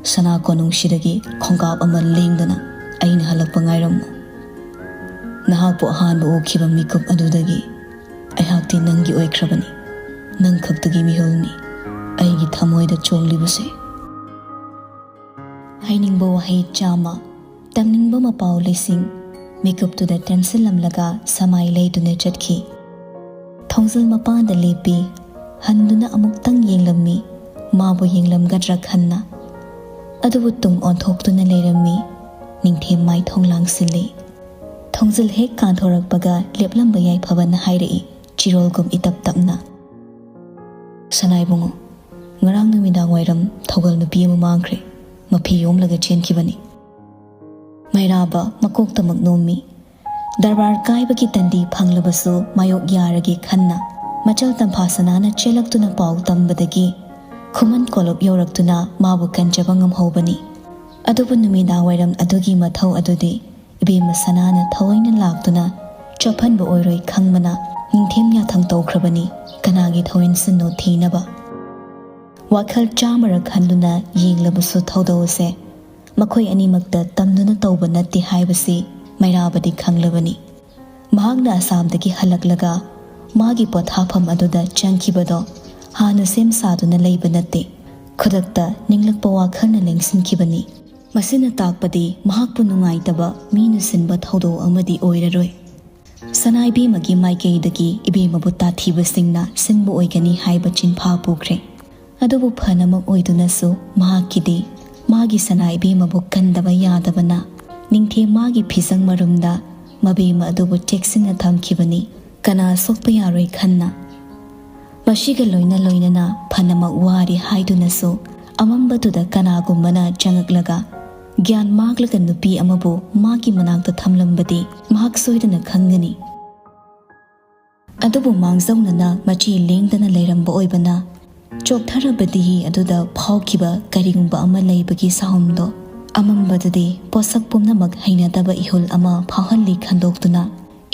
ꯁꯅꯥ ꯀꯣꯅꯨꯡꯁꯤꯗꯒꯤ ꯈꯣꯡꯀꯥꯞ ꯑꯃ ꯂꯦꯡꯗꯅ ꯑꯩꯅ ꯍꯜꯂꯛꯄ ꯉꯥꯏꯔꯝꯃꯨ꯫ ꯅꯍꯥꯛꯄꯨ ꯑꯍꯥꯟꯕ ꯎꯈꯤꯕ ꯃꯤꯀꯨꯞ ꯑꯗꯨꯗꯒꯤ ꯑꯩꯍꯥꯛꯇꯤ ꯅꯪꯒꯤ ꯑꯣꯏꯈ꯭ꯔꯕꯅꯤ꯫ ꯅꯪ ꯈꯛꯇꯒꯤ ꯃꯤꯍꯨꯜꯅꯤ ꯑꯩꯒꯤ ꯊꯃꯣꯏꯗ ꯆꯣꯡꯂꯤꯕꯁꯦ꯫ ꯍꯥꯏꯅꯤꯡꯕ ꯋꯥꯍꯩ ꯆꯥꯝꯃ, ꯇꯝꯅꯤꯡꯕ ꯃꯄꯥꯎ ꯂꯤꯁꯤꯡ꯫ ꯃꯤꯀꯨꯞꯇꯨꯗ ꯇꯦꯟꯁꯤꯜꯂꯝꯂꯒ ꯁꯃꯥꯏ ꯂꯩꯗꯨꯅ ꯆꯠꯈꯤ꯫ ꯊꯣꯡꯖꯤꯜ ꯃꯄꯥꯟꯗ ꯂꯦꯞꯄꯤ꯫ ꯍꯟꯗꯨꯅ ꯑꯃꯨꯛꯇꯪ ꯌꯦꯡꯂꯝꯃꯤ꯫ ꯃꯥꯕꯨ ꯌꯦꯡꯂꯝꯒꯗ꯭ꯔꯥ ꯈꯟꯅ꯫ ꯑꯗꯨꯕꯨ ꯇꯨꯡ ꯑꯣꯟꯊꯣꯛꯇꯨꯅ ꯂꯩꯔꯝꯃꯤ꯫ ꯅꯤꯡꯊꯦꯝ ꯃꯥꯏꯊꯣꯡ ꯂꯥꯡꯁꯤꯜꯂꯤ꯫ ꯊꯣꯡꯖꯤꯜ ꯍꯦꯛ ꯀꯥꯟꯊꯣꯔꯛꯄꯒ ꯂꯦꯞꯂꯝꯕ ꯌꯥꯏꯐꯕꯅ ꯍꯥꯏꯔꯛꯏ, ꯆꯤꯔꯣꯜꯒꯨꯝ ꯏꯇꯞ ꯇꯞꯅ, "ꯁꯅꯥꯏꯕꯨꯡꯉꯣ, ꯉꯔꯥꯡ ꯅꯨꯃꯤꯗꯥꯡ ꯋꯥꯏꯔꯝ ꯊꯧꯒꯜ ꯅꯨꯄꯤ ꯑꯃ ꯃꯥꯡꯈ꯭ꯔꯦ꯫ ꯃꯐꯤ ꯌꯣꯝꯂꯒ ꯆꯦꯟꯈꯤꯕꯅꯤ"꯫ ꯃꯩꯔꯥꯕ ꯃꯀꯣꯛꯇꯃꯛ ꯅꯣꯝꯃꯤ꯫ ꯗꯔꯕꯥꯔ ꯀꯥꯏꯕꯒꯤ ꯇꯟꯗꯤ ꯐꯪꯂꯕꯁꯨ ꯃꯥꯌꯣꯛ ꯌꯥꯔꯒꯦ ꯈꯟꯅ ꯃꯆꯜ ꯇꯝꯐꯥ ꯁꯅꯥꯅ ꯆꯦꯜꯂꯛꯇꯨꯅ ꯄꯥꯎ ꯇꯝꯕꯗꯒꯤ ꯈꯨꯃꯟ ꯀꯣꯂꯨꯞ ꯌꯧꯔꯛꯇꯨꯅ ꯃꯥꯕꯨ ꯀꯟꯖꯕ ꯉꯝꯍꯧꯕꯅꯤ꯫ ꯑꯗꯨꯕꯨ ꯅꯨꯃꯤꯗꯥꯡ ꯋꯥꯏꯔꯝ ꯑꯗꯨꯒꯤ ꯃꯊꯧ ꯑꯗꯨꯗꯤ ꯏꯕꯦꯝꯃ ꯁꯅꯥꯅ ꯊꯑꯣꯏꯅ ꯂꯥꯛꯇꯨꯅ ꯆꯣꯞꯍꯟꯕ ꯑꯣꯏꯔꯣꯏ ꯈꯪꯕꯅ ꯅꯤꯡꯊꯦꯝ ꯌꯥꯊꯪ ꯇꯧꯈ꯭ꯔꯕꯅꯤ, ꯀꯅꯥꯒꯤ ꯊꯧꯑꯣꯏꯟꯁꯤꯟꯅꯣ ꯊꯤꯅꯕ꯫ ꯋꯥꯈꯜ ꯆꯥꯝꯃꯔꯛ ꯈꯟꯗꯨꯅ ꯌꯦꯡꯂꯕꯁꯨ ꯊꯧꯗꯧꯁꯦ ꯃꯈꯣꯏ ꯑꯅꯤꯃꯛꯇ ꯇꯝꯗꯨꯅ ꯇꯧꯕ ꯅꯠꯇꯦ ꯍꯥꯏꯕꯁꯤ ꯃꯩꯔꯥꯕꯗꯤ ꯈꯪꯂꯕꯅꯤ꯫ ꯃꯍꯥꯛꯅ ꯑꯁꯥꯝꯗꯒꯤ ꯍꯜꯂꯛꯂꯒ ꯃꯥꯒꯤ ꯄꯣꯊꯥꯐꯝ ꯑꯗꯨꯗ ꯆꯪꯈꯤꯕꯗꯣ ꯍꯥꯟꯅ ꯁꯦꯝ ꯁꯥꯗꯨꯅ ꯂꯩꯕ ꯅꯠꯇꯦ꯫ ꯈꯨꯗꯛꯇ ꯅꯤꯡꯂꯛꯄ ꯋꯥꯈꯜꯅ ꯂꯦꯡꯁꯤꯟꯈꯤꯕꯅꯤ꯫ ꯃꯁꯤꯅ ꯇꯥꯛꯄꯗꯤ ꯃꯍꯥꯛꯄꯨ ꯅꯨꯡꯉꯥꯏꯇꯕ ꯃꯤꯅ ꯁꯤꯟꯕ ꯊꯧꯗꯣꯛ ꯑꯃꯗꯤ ꯑꯣꯏꯔꯔꯣꯏ꯫ ꯁꯅꯥꯏꯕꯦꯝꯃꯒꯤ ꯃꯥꯏꯀꯩꯗꯒꯤ ꯏꯕꯦꯝꯃꯕꯨ ꯇꯥꯊꯤꯕꯁꯤꯡꯅ ꯁꯤꯟꯕ ꯑꯣꯏꯒꯅꯤ ꯍꯥꯏꯕ ꯆꯤꯟꯐꯥ ꯄꯨꯈ꯭ꯔꯦ꯫ ꯑꯗꯨꯕꯨ ꯐꯅꯃꯛ ꯑꯣꯏꯗꯨꯅꯁꯨ ꯃꯍꯥꯛꯀꯤꯗꯤ ꯃꯥꯒꯤ ꯁꯅꯥꯏꯕꯦꯝꯃꯕꯨ ꯀꯟꯗꯕ ꯌꯥꯗꯕꯅ ꯅꯤꯡꯊꯦꯝ ꯃꯥꯒꯤ ꯐꯤꯖꯪ ꯃꯔꯨꯝꯗ ꯃꯕꯦꯝꯃ ꯑꯗꯨꯕꯨ ꯆꯦꯛꯁꯤꯟꯅ ꯊꯝꯈꯤꯕꯅꯤ, ꯀꯅꯥ ꯁꯣꯛꯄ ꯌꯥꯔꯣꯏ ꯈꯟꯅ꯫ ꯃꯁꯤꯒ ꯂꯣꯏꯅ ꯂꯣꯏꯅꯅ ꯐꯅꯃꯛ ꯋꯥꯔꯤ ꯍꯥꯏꯗꯨꯅꯁꯨ ꯑꯃꯝꯕꯗꯨꯗ ꯀꯅꯥꯒꯨꯝꯕꯅ ꯆꯪꯉꯛꯂꯒ ꯒ꯭ꯌꯥꯟ ꯃꯥꯡꯂꯒ ꯅꯨꯄꯤ ꯑꯃꯕꯨ ꯃꯥꯒꯤ ꯃꯅꯥꯛꯇ ꯊꯝꯂꯝꯕꯗꯤ ꯃꯍꯥꯛ ꯁꯣꯏꯗꯅ ꯈꯪꯒꯅꯤ꯫ ꯑꯗꯨꯕꯨ ꯃꯥꯡꯖꯧꯅꯅ ꯃꯆꯤ ꯂꯦꯡꯗꯅ ꯂꯩꯔꯝꯕ ꯑꯣꯏꯕꯅ ꯆꯣꯛꯊꯔꯕꯗꯤ ꯑꯗꯨꯗ ꯐꯥꯎꯈꯤꯕ ꯀꯔꯤꯒꯨꯝꯕ ꯑꯃ ꯂꯩꯕꯒꯤ ꯁꯥꯍꯨꯝꯗꯣ ꯑꯃꯝꯕꯗꯗꯤ ꯄꯣꯠꯁꯛ ꯄꯨꯝꯅꯃꯛ ꯍꯩꯅꯗꯕ ꯏꯍꯨꯜ ꯑꯃ ꯐꯥꯎꯍꯜꯂꯤ ꯈꯟꯗꯣꯛꯇꯨꯅ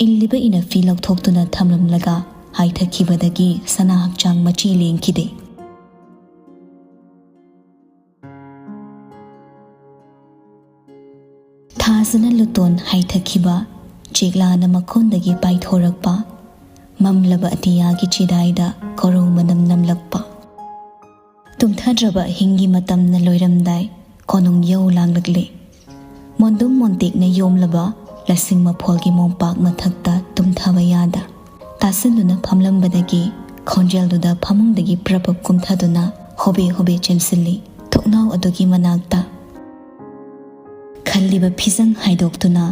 ꯏꯜꯂꯤꯕ ꯏꯅꯐꯤ ꯂꯧꯊꯣꯛꯇꯨꯅ ꯊꯝꯂꯝꯂꯒ ꯍꯥꯏꯊꯈꯤꯕꯗꯒꯤ ꯁꯅꯥ ꯍꯛꯆꯥꯡ ꯃꯆꯤ ꯂꯦꯡꯈꯤꯗꯦ꯫ ꯊꯥꯖꯅ ꯂꯨꯇꯣꯟ ꯍꯥꯏꯊꯈꯤꯕ꯫ ꯆꯦꯛꯂꯥꯅ ꯃꯀꯣꯟꯗꯒꯤ ꯄꯥꯏꯊꯣꯔꯛꯄ, ꯃꯝꯂꯕ ꯑꯇꯤꯌꯥꯒꯤ ꯆꯤꯗꯥꯏꯗ ꯀꯣꯔꯧ ꯃꯅꯝ ꯅꯝꯂꯛꯄ꯫ ꯇꯨꯝꯊꯗ꯭ꯔꯕ ꯑꯍꯤꯡꯒꯤ ꯃꯇꯝꯅ ꯂꯣꯏꯔꯝꯗꯥꯏ, ꯀꯣꯅꯨꯡ ꯌꯧ ꯂꯥꯡꯂꯛꯂꯦ꯫ ꯃꯣꯟꯗꯨꯝ ꯃꯣꯟꯇꯦꯛꯅ ꯌꯣꯝꯂꯕ ꯂꯁꯤꯡ ꯃꯐꯣꯜꯒꯤ ꯃꯣꯝꯄꯥꯛ ꯃꯊꯛꯇ ꯇꯨꯝꯊꯕ ꯌꯥꯗ ꯇꯥꯁꯤꯟꯗꯨꯅ ꯐꯝꯂꯝꯕꯗꯒꯤ ꯈꯣꯟꯖꯦꯜꯗꯨꯗ ꯐꯃꯨꯡꯗꯒꯤ ꯄ꯭ꯔꯞ ꯄ꯭ꯔꯞ ꯀꯨꯝꯊꯗꯨꯅ ꯍꯣꯕꯦ ꯍꯣꯕꯦ ꯆꯦꯟꯁꯤꯜꯂꯤ ꯊꯣꯡꯅꯥꯎ ꯑꯗꯨꯒꯤ ꯃꯅꯥꯛꯇ꯫ ꯈꯜꯂꯤꯕ ꯐꯤꯖꯪ ꯍꯥꯏꯗꯣꯛꯇꯨꯅ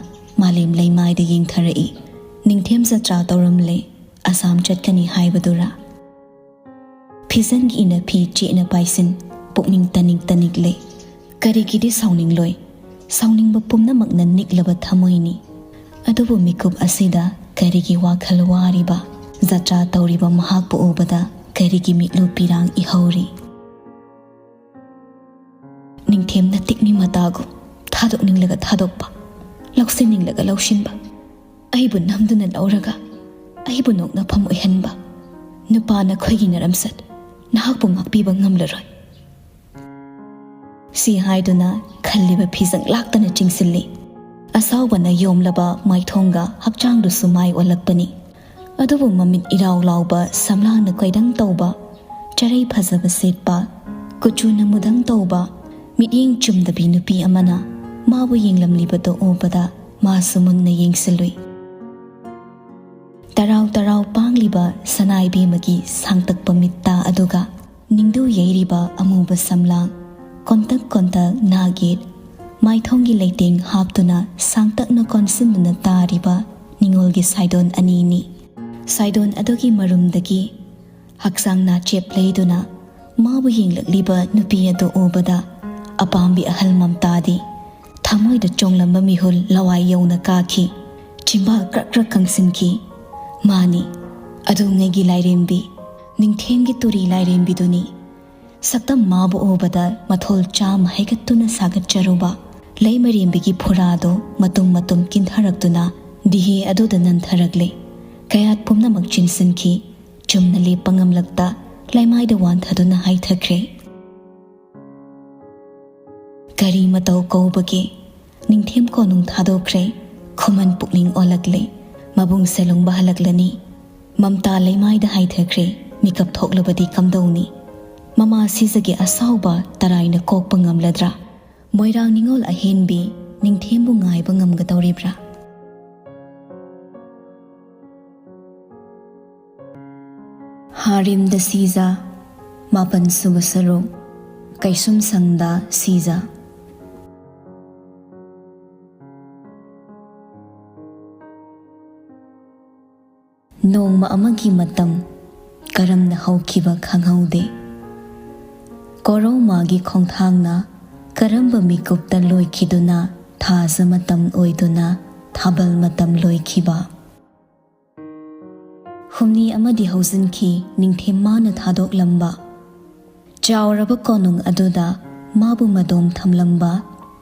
ꯃꯥꯂꯦꯝ ꯂꯩꯃꯥꯏꯗ ꯌꯦꯡꯊꯔꯛꯏ꯫ ꯅꯤꯡꯊꯦꯝ ꯖꯇ꯭ꯔꯥ ꯇꯧꯔꯝꯂꯦ, ꯑꯁꯥꯝ ꯆꯠꯀꯅꯤ ꯍꯥꯏꯕꯗꯨꯔꯥ? ꯐꯤꯖꯪꯒꯤ ꯏꯅꯐꯤ ꯆꯦꯠꯅ ꯄꯥꯏꯁꯤꯟ, ꯄꯨꯛꯅꯤꯡ ꯇꯅꯤꯛ ꯇꯅꯤꯛ ꯂꯩ꯫ ꯀꯔꯤꯒꯤꯗꯤ ꯁꯥꯎꯅꯤꯡꯂꯣꯏ? ꯁꯥꯎꯅꯤꯡꯕ ꯄꯨꯝꯅꯃꯛꯅ ꯅꯤꯛꯂꯕ ꯊꯃꯣꯏꯅꯤ꯫ ꯑꯗꯨꯕꯨ ꯃꯤꯀꯨꯞ ꯑꯁꯤꯗ ꯀꯔꯤꯒꯤ ꯋꯥꯈꯜ ꯋꯥꯔꯤꯕ? ꯖꯇ꯭ꯔꯥ ꯇꯧꯔꯤꯕ ꯃꯍꯥꯛꯄꯨ ꯎꯕꯗ ꯀꯔꯤꯒꯤ ꯃꯤꯠꯂꯨ ꯄꯤꯔꯥꯡ ꯏꯍꯧꯔꯤ? ꯅꯤꯡꯊꯦꯝ ꯅꯇꯤꯛ ꯃꯤ ꯃꯇꯥꯒꯨꯝ ꯊꯥꯗꯣꯛꯅꯤꯡꯂꯒ ꯊꯥꯗꯣꯛꯄ, ꯂꯧꯁꯤꯟꯅꯤꯡꯂꯒ ꯂꯧꯁꯤꯟꯕ, ꯑꯩꯕꯨ ꯅꯝꯗꯨꯅ ꯂꯧꯔꯒ ꯑꯩꯕꯨ ꯅꯣꯛꯅꯐꯝ ꯑꯣꯏꯍꯟꯕ ꯅꯨꯄꯥ ꯅꯈꯣꯏꯒꯤ ꯅꯔꯝꯆꯠ ꯅꯍꯥꯛꯄꯨ ꯉꯥꯛꯄꯤꯕ ꯉꯝꯂꯔꯣꯏ꯫ ꯁꯤ ꯍꯥꯏꯗꯨꯅ ꯈꯜꯂꯤꯕ ꯐꯤꯖꯪ ꯂꯥꯛꯇꯅ ꯆꯤꯡꯁꯤꯜꯂꯤ꯫ ꯑꯁꯥꯎꯕꯅ ꯌꯣꯝꯂꯕ ꯃꯥꯏꯊꯣꯡꯒ ꯍꯛꯆꯥꯡꯗꯨꯁꯨ ꯃꯥꯏ ꯑꯣꯜꯂꯛꯄꯅꯤ꯫ ꯑꯗꯨꯕꯨ ꯃꯃꯤꯠ ꯏꯔꯥꯎ ꯂꯥꯎꯕ ꯁꯝꯂꯥꯡꯅ ꯀꯣꯏꯗꯪ ꯇꯧꯕ, ꯆꯔꯩ ꯐꯖꯕ ꯁꯦꯠꯄ, ꯀꯨꯆꯨꯅ ꯃꯨꯗꯪ ꯇꯧꯕ, ꯃꯤꯠꯌꯦꯡ ꯆꯨꯝꯗꯕꯤ ꯅꯨꯄꯤ ꯑꯃꯅ ꯃꯥꯕꯨ ꯌꯦꯡꯂꯝꯂꯤꯕꯗꯨ ꯎꯕꯗ ꯃꯥꯁꯨ ꯃꯨꯟꯅ ꯌꯦꯡꯁꯤꯜꯂꯨꯏ꯫ ꯇꯔꯥꯎ ꯇꯔꯥꯎ ꯄꯥꯡꯂꯤꯕ ꯁꯅꯥ ꯏꯕꯦꯝꯃꯒꯤ ꯁꯥꯡꯇꯛꯄ ꯃꯤꯠꯇ ꯑꯗꯨꯒ ꯅꯤꯡꯗꯨ ꯌꯩꯔꯤꯕ ꯑꯃꯨꯕ ꯁꯝꯂꯥꯡ, ꯀꯣꯟꯇꯛ ꯀꯣꯟꯇꯛ ꯅꯥꯒꯦꯠ, ꯃꯥꯏꯊꯣꯡꯒꯤ ꯂꯩꯇꯦꯡ ꯍꯥꯞꯇꯨꯅ ꯁꯥꯡꯇꯛꯅ ꯀꯣꯟꯁꯤꯟꯗꯨꯅ ꯇꯥꯔꯤꯕ ꯅꯤꯉꯣꯜꯒꯤ ꯁꯥꯏꯗꯣꯟ ꯑꯅꯤꯅꯤ꯫ ꯁꯥꯏꯗꯣꯟ ꯑꯗꯨꯒꯤ ꯃꯔꯨꯝꯗꯒꯤ ꯍꯛꯆꯥꯡ ꯅꯥꯆꯦꯞ ꯂꯩꯗꯨꯅ ꯃꯥꯕꯨ ꯌꯦꯡꯂꯛꯂꯤꯕ ꯅꯨꯄꯤ ꯑꯗꯨ ꯎꯕꯗ ꯑꯄꯥꯝꯕꯤ ꯑꯍꯜ ꯃꯝꯇꯥꯗꯤ ꯊꯃꯣꯏꯗ ꯆꯣꯡꯂꯝꯕ ꯃꯤꯍꯨꯜ ꯂꯋꯥꯏ ꯌꯧꯅ ꯀꯥꯈꯤ꯫ ꯆꯤꯝꯕꯥꯜ ꯀ꯭ꯔꯛ ꯀ꯭ꯔꯛ ꯀꯪꯁꯤꯟꯈꯤ꯫ ꯃꯥꯅꯤ, ꯑꯗꯨꯉꯩꯒꯤ ꯂꯥꯏꯔꯦꯝꯕꯤ, ꯅꯤꯡꯊꯦꯝꯒꯤ ꯇꯨꯔꯤ ꯂꯥꯏꯔꯦꯝꯕꯤꯗꯨꯅꯤ꯫ ꯁꯛꯇꯝ ꯃꯥꯕꯨ ꯎꯕꯗ ꯃꯊꯣꯜ ꯆꯥꯝꯃ ꯍꯩꯒꯠꯇꯨꯅ ꯁꯥꯒꯠꯆꯔꯨꯕ ꯂꯩꯃꯔꯦꯝꯕꯤꯒꯤ ꯐꯨꯔꯥꯗꯨ ꯃꯇꯨꯝ ꯃꯇꯨꯝ ꯀꯤꯟꯊꯔꯛꯇꯨꯅ ꯗꯤꯍꯦ ꯑꯗꯨꯗ ꯅꯟꯊꯔꯛꯂꯦ꯫ ꯀꯌꯥꯠ ꯄꯨꯝꯅꯃꯛ ꯆꯤꯟꯁꯤꯟꯈꯤ꯫ ꯆꯨꯝꯅ ꯂꯦꯞꯄ ꯉꯝꯂꯛꯇ ꯂꯩꯃꯥꯏꯗ ꯋꯥꯟꯊꯗꯨꯅ ꯍꯥꯏꯊꯈ꯭ꯔꯦ꯫ ꯀꯔꯤ ꯃꯇꯧ ꯀꯧꯕꯒꯦ? ꯅꯤꯡꯊꯦꯝ ꯀꯣꯅꯨꯡ ꯊꯥꯗꯣꯛꯈ꯭ꯔꯦ꯫ ꯈꯨꯃꯟ ꯄꯨꯛꯅꯤꯡ ꯑꯣꯜꯂꯛꯂꯦ꯫ ꯃꯕꯨꯡꯁꯦ ꯂꯨꯡꯕ ꯍꯜꯂꯛꯂꯅꯤ꯫ ꯃꯝꯇꯥ ꯂꯩꯃꯥꯏꯗ ꯍꯥꯏꯊꯈ꯭ꯔꯦ꯫ ꯃꯤꯀꯞ ꯊꯣꯛꯂꯕꯗꯤ ꯀꯝꯗꯧꯅꯤ? ꯃꯃꯥ ꯁꯤꯖꯒꯤ ꯑꯁꯥꯎꯕ ꯇꯔꯥꯏꯅ ꯀꯣꯛꯄ ꯉꯝꯂꯗ꯭ꯔꯥ? ꯃꯣꯏꯔꯥꯡ ꯅꯤꯉꯣꯜ ꯑꯍꯦꯟꯕꯤ ꯅꯤꯡꯊꯦꯝꯕꯨ ꯉꯥꯏꯕ ꯉꯝꯒꯗꯧꯔꯤꯕ꯭ꯔꯥ? ꯍꯥꯔꯤꯝꯗ ꯁꯤꯖ, ꯃꯥꯄꯟ ꯁꯨꯕ ꯁꯔꯨꯛ, ꯀꯩꯁꯨꯝꯁꯪꯗ ꯁꯤꯖ꯫ ꯅꯣꯡꯃ ꯑꯃꯒꯤ ꯃꯇꯝ ꯀꯔꯝꯅ ꯍꯧꯈꯤꯕ ꯈꯪꯍꯧꯗꯦ꯫ ꯀꯣꯔꯧꯃꯥꯒꯤ ꯈꯣꯡꯊꯥꯡꯅ ꯀꯔꯝꯕ ꯃꯤꯀꯨꯞꯇ ꯂꯣꯏꯈꯤꯗꯨꯅ ꯊꯥꯖ ꯃꯇꯝ ꯑꯣꯏꯗꯨꯅ ꯊꯥꯕꯜ ꯃꯇꯝ ꯂꯣꯏꯈꯤꯕ꯫ ꯍꯨꯝꯅꯤ ꯑꯃꯗꯤ ꯍꯧꯖꯤꯟꯈꯤ ꯅꯤꯡꯊꯦꯝ ꯃꯥꯅ ꯊꯥꯗꯣꯛꯂꯝꯕ꯫ ꯆꯥꯎꯔꯕ ꯀꯣꯅꯨꯡ ꯑꯗꯨꯗ ꯃꯥꯕꯨ ꯃꯗꯣꯝ ꯊꯝꯂꯝꯕ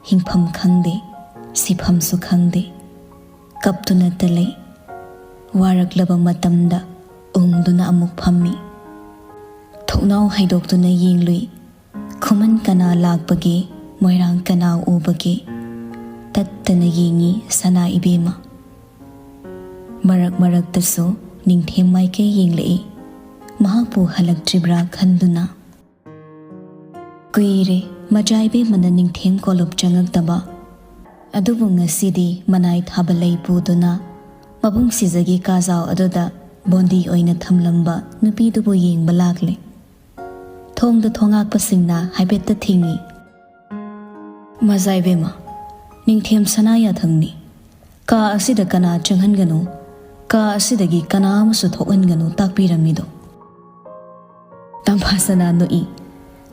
ꯍꯤꯡꯐꯝ ꯈꯪꯗꯦ, ꯁꯤꯐꯝꯁꯨ ꯈꯪꯗꯦ꯫ ꯀꯞꯇꯨꯅꯇ ꯂꯩ꯫ ꯋꯥꯔꯛꯂꯕ ꯃꯇꯝꯗ ꯎꯪꯗꯨꯅ ꯑꯃꯨꯛ ꯐꯝꯃꯤ꯫ ꯊꯣꯡꯅꯥꯎ ꯍꯥꯏꯗꯣꯛꯇꯨꯅ ꯌꯦꯡꯂꯨꯏ꯫ ꯈꯨꯃꯟ ꯀꯅꯥ ꯂꯥꯛꯄꯒꯦ, ꯃꯣꯏꯔꯥꯡ ꯀꯅꯥ ꯎꯕꯒꯦ? ꯇꯠꯇꯅ ꯌꯦꯡꯉꯤ ꯁꯅꯥ ꯏꯕꯦꯝꯃ꯫ ꯃꯔꯛ ꯃꯔꯛꯇꯁꯨ ꯅꯤꯡꯊꯦꯝ ꯃꯥꯏꯀꯩ ꯌꯦꯡꯂꯛꯏ, ꯃꯍꯥꯛꯄꯨ ꯍꯜꯂꯛꯇ꯭ꯔꯤꯕ꯭ꯔꯥ ꯈꯟꯗꯨꯅ꯫ ꯀꯨꯏꯔꯦ ꯃꯖꯥ ꯏꯕꯦꯝꯃꯅ ꯅꯤꯡꯊꯦꯝ ꯀꯣꯂꯨꯞ ꯆꯪꯉꯛꯇꯕ꯫ ꯑꯗꯨꯕꯨ ꯉꯁꯤꯗꯤ ꯃꯅꯥꯏ ꯊꯥꯕ ꯂꯩ ꯄꯨꯗꯨꯅ ꯃꯕꯨꯡ ꯁꯤꯖꯒꯤ ꯀꯥꯖꯥꯎ ꯑꯗꯨꯗ ꯕꯣꯟꯗꯤ ꯑꯣꯏꯅ ꯊꯝꯂꯝꯕ ꯅꯨꯄꯤꯗꯨꯕꯨ ꯌꯦꯡꯕ ꯂꯥꯛꯂꯦ꯫ ꯊꯣꯡꯗ ꯊꯣꯉꯥꯛꯄꯁꯤꯡꯅ ꯍꯥꯏꯐꯦꯠꯇ ꯊꯤꯡꯏ꯫ ꯃꯖꯥ ꯏꯕꯦꯝꯃ, ꯅꯤꯡꯊꯦꯝ ꯁꯅꯥ ꯌꯥꯊꯪꯅꯤ꯫ ꯀꯥ ꯑꯁꯤꯗ ꯀꯅꯥ ꯆꯪꯍꯟꯒꯅꯨ, ꯀꯥ ꯑꯁꯤꯗꯒꯤ ꯀꯅꯥ ꯑꯃꯁꯨ ꯊꯣꯛꯍꯟꯒꯅꯨ ꯇꯥꯛꯄꯤꯔꯝꯃꯤꯗꯣ꯫ ꯇꯝꯐꯥꯁꯅꯥ ꯅꯣꯛꯏ꯫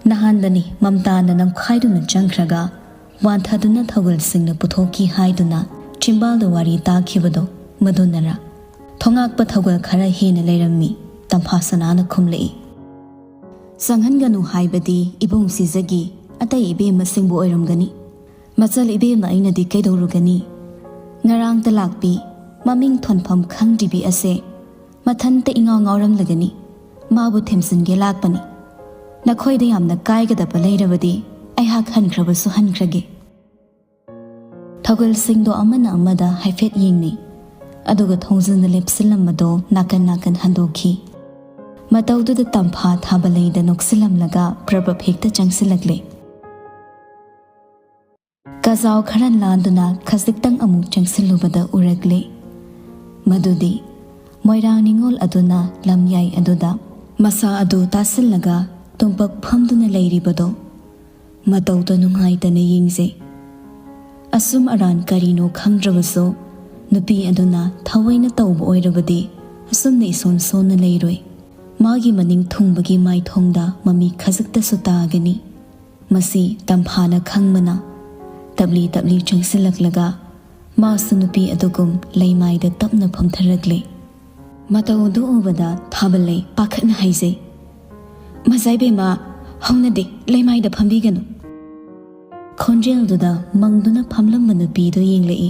ꯅꯍꯥꯟꯗꯅꯤ ꯃꯝꯇꯥꯅ ꯅꯝꯈꯥꯏꯗꯨꯅ ꯆꯪꯈ꯭ꯔꯒ ꯋꯥꯟꯊꯗꯨꯅ ꯊꯧꯒꯜꯁꯤꯡꯅ ꯄꯨꯊꯣꯛꯈꯤ ꯍꯥꯏꯗꯨꯅ ꯆꯤꯝꯕꯥꯜꯗ ꯋꯥꯔꯤ ꯇꯥꯈꯤꯕꯗꯣ, ꯃꯗꯨꯅꯔꯥ? ꯊꯣꯉꯥꯛꯄ ꯊꯧꯒꯜ ꯈꯔ ꯍꯦꯟꯅ ꯂꯩꯔꯝꯃꯤ, ꯇꯝꯐꯥꯁꯅꯥꯅ ꯈꯨꯝꯂꯛꯏ꯫ ꯆꯪꯍꯟꯒꯅꯨ ꯍꯥꯏꯕꯗꯤ ꯏꯕꯨꯡ ꯁꯤꯖꯒꯤ, ꯑꯇꯩ ꯏꯕꯦꯝꯃꯁꯤꯡꯕꯨ ꯑꯣꯏꯔꯝꯒꯅꯤ꯫ ꯃꯆꯜ ꯏꯕꯦꯝꯃ ꯑꯩꯅꯗꯤ ꯀꯩꯗꯧꯔꯨꯒꯅꯤ? ꯉꯔꯥꯡꯇ ꯂꯥꯛꯄꯤ, ꯃꯃꯤꯡ ꯊꯣꯟꯐꯝ ꯈꯪꯗ꯭ꯔꯤꯕꯤ ꯑꯁꯦ ꯃꯊꯟꯇ ꯏꯉꯥꯎ ꯉꯥꯎꯔꯝꯂꯒꯅꯤ꯫ ꯃꯥꯕꯨ ꯊꯦꯝꯖꯤꯟꯒꯦ ꯂꯥꯛꯄꯅꯤ꯫ ꯅꯈꯣꯏꯗ ꯌꯥꯝꯅ ꯀꯥꯏꯒꯗꯕ ꯂꯩꯔꯕꯗꯤ ꯑꯩꯍꯥꯛ ꯍꯟꯈ꯭ꯔꯕꯁꯨ ꯍꯟꯈ꯭ꯔꯒꯦ꯫ ꯊꯧꯒꯜꯁꯤꯡꯗꯣ ꯑꯃꯅ ꯑꯃꯗ ꯍꯥꯏꯐꯦꯠ ꯌꯦꯡꯅꯩ, ꯑꯗꯨꯒ ꯊꯣꯡꯖꯤꯟꯗ ꯂꯦꯞꯁꯤꯜꯂꯝꯕꯗꯣ ꯅꯥꯀꯟ ꯅꯥꯀꯟ ꯍꯟꯗꯣꯛꯈꯤ꯫ ꯃꯇꯧꯗꯨꯗ ꯇꯝꯐꯥ ꯊꯥꯕꯂꯩꯗ ꯅꯣꯛꯁꯤꯜꯂꯝꯂꯒ ꯄ꯭ꯔꯞ ꯄ꯭ꯔꯞ ꯍꯦꯛꯇ ꯆꯪꯁꯤꯜꯂꯛꯂꯦ꯫ ꯀꯖꯥꯎ ꯈꯔ ꯂꯥꯟꯗꯨꯅ ꯈꯖꯤꯛꯇꯪ ꯑꯃꯨꯛ ꯆꯪꯁꯤꯜꯂꯨꯕꯗ ꯎꯔꯛꯂꯦ, ꯃꯗꯨꯗꯤ ꯃꯣꯏꯔꯥꯡ ꯅꯤꯉꯣꯜ ꯑꯗꯨꯅ ꯂꯝꯌꯥꯏ ꯑꯗꯨꯗ ꯃꯁꯥ ꯑꯗꯨ ꯇꯥꯁꯤꯜꯂꯒ ꯇꯨꯝꯄꯛ ꯐꯝꯗꯨꯅ ꯂꯩꯔꯤꯕꯗꯣ꯫ ꯃꯇꯧꯗꯣ ꯅꯨꯡꯉꯥꯏꯇꯅ ꯌꯦꯡꯖꯩ꯫ ꯑꯁꯨꯝ ꯑꯔꯥꯟ ꯀꯔꯤꯅꯣ ꯈꯪꯗ꯭ꯔꯕꯁꯨ, ꯅꯨꯄꯤ ꯑꯗꯨꯅ ꯊꯑꯣꯏꯅ ꯇꯧꯕ ꯑꯣꯏꯔꯕꯗꯤ ꯑꯁꯨꯝꯅ ꯏꯁꯣꯟ ꯁꯣꯟꯅ ꯂꯩꯔꯣꯏ꯫ ꯃꯥꯒꯤ ꯃꯅꯤꯡ ꯊꯨꯡꯕꯒꯤ ꯃꯥꯏꯊꯣꯡꯗ ꯃꯃꯤ ꯈꯖꯤꯛꯇꯁꯨ ꯇꯥꯒꯅꯤ꯫ ꯃꯁꯤ ꯇꯝꯐꯥꯅ ꯈꯪꯕꯅ ꯇꯞꯂꯤ ꯇꯞꯂꯤ ꯆꯪꯁꯤꯜꯂꯛꯂꯒ ꯃꯥꯁꯨ ꯅꯨꯄꯤ ꯑꯗꯨꯒꯨꯝ ꯂꯩꯃꯥꯏꯗ ꯇꯞꯅ ꯐꯝꯊꯔꯛꯂꯦ꯫ ꯃꯇꯧ ꯑꯗꯨ ꯎꯕꯗ ꯊꯥꯕꯂꯩ ꯄꯥꯈꯠꯅ ꯍꯥꯏꯖꯩ, "ꯃꯖꯥ ꯏꯕꯦꯝꯃ, ꯍꯧꯅꯗꯦ, ꯂꯩꯃꯥꯏꯗ ꯐꯝꯕꯤꯒꯅꯨ!" ꯈꯣꯟꯖꯦꯜꯗꯨꯗ ꯃꯪꯗꯨꯅ ꯐꯝꯂꯝꯕ ꯅꯨꯄꯤꯗꯨ ꯌꯦꯡꯂꯛꯏ꯫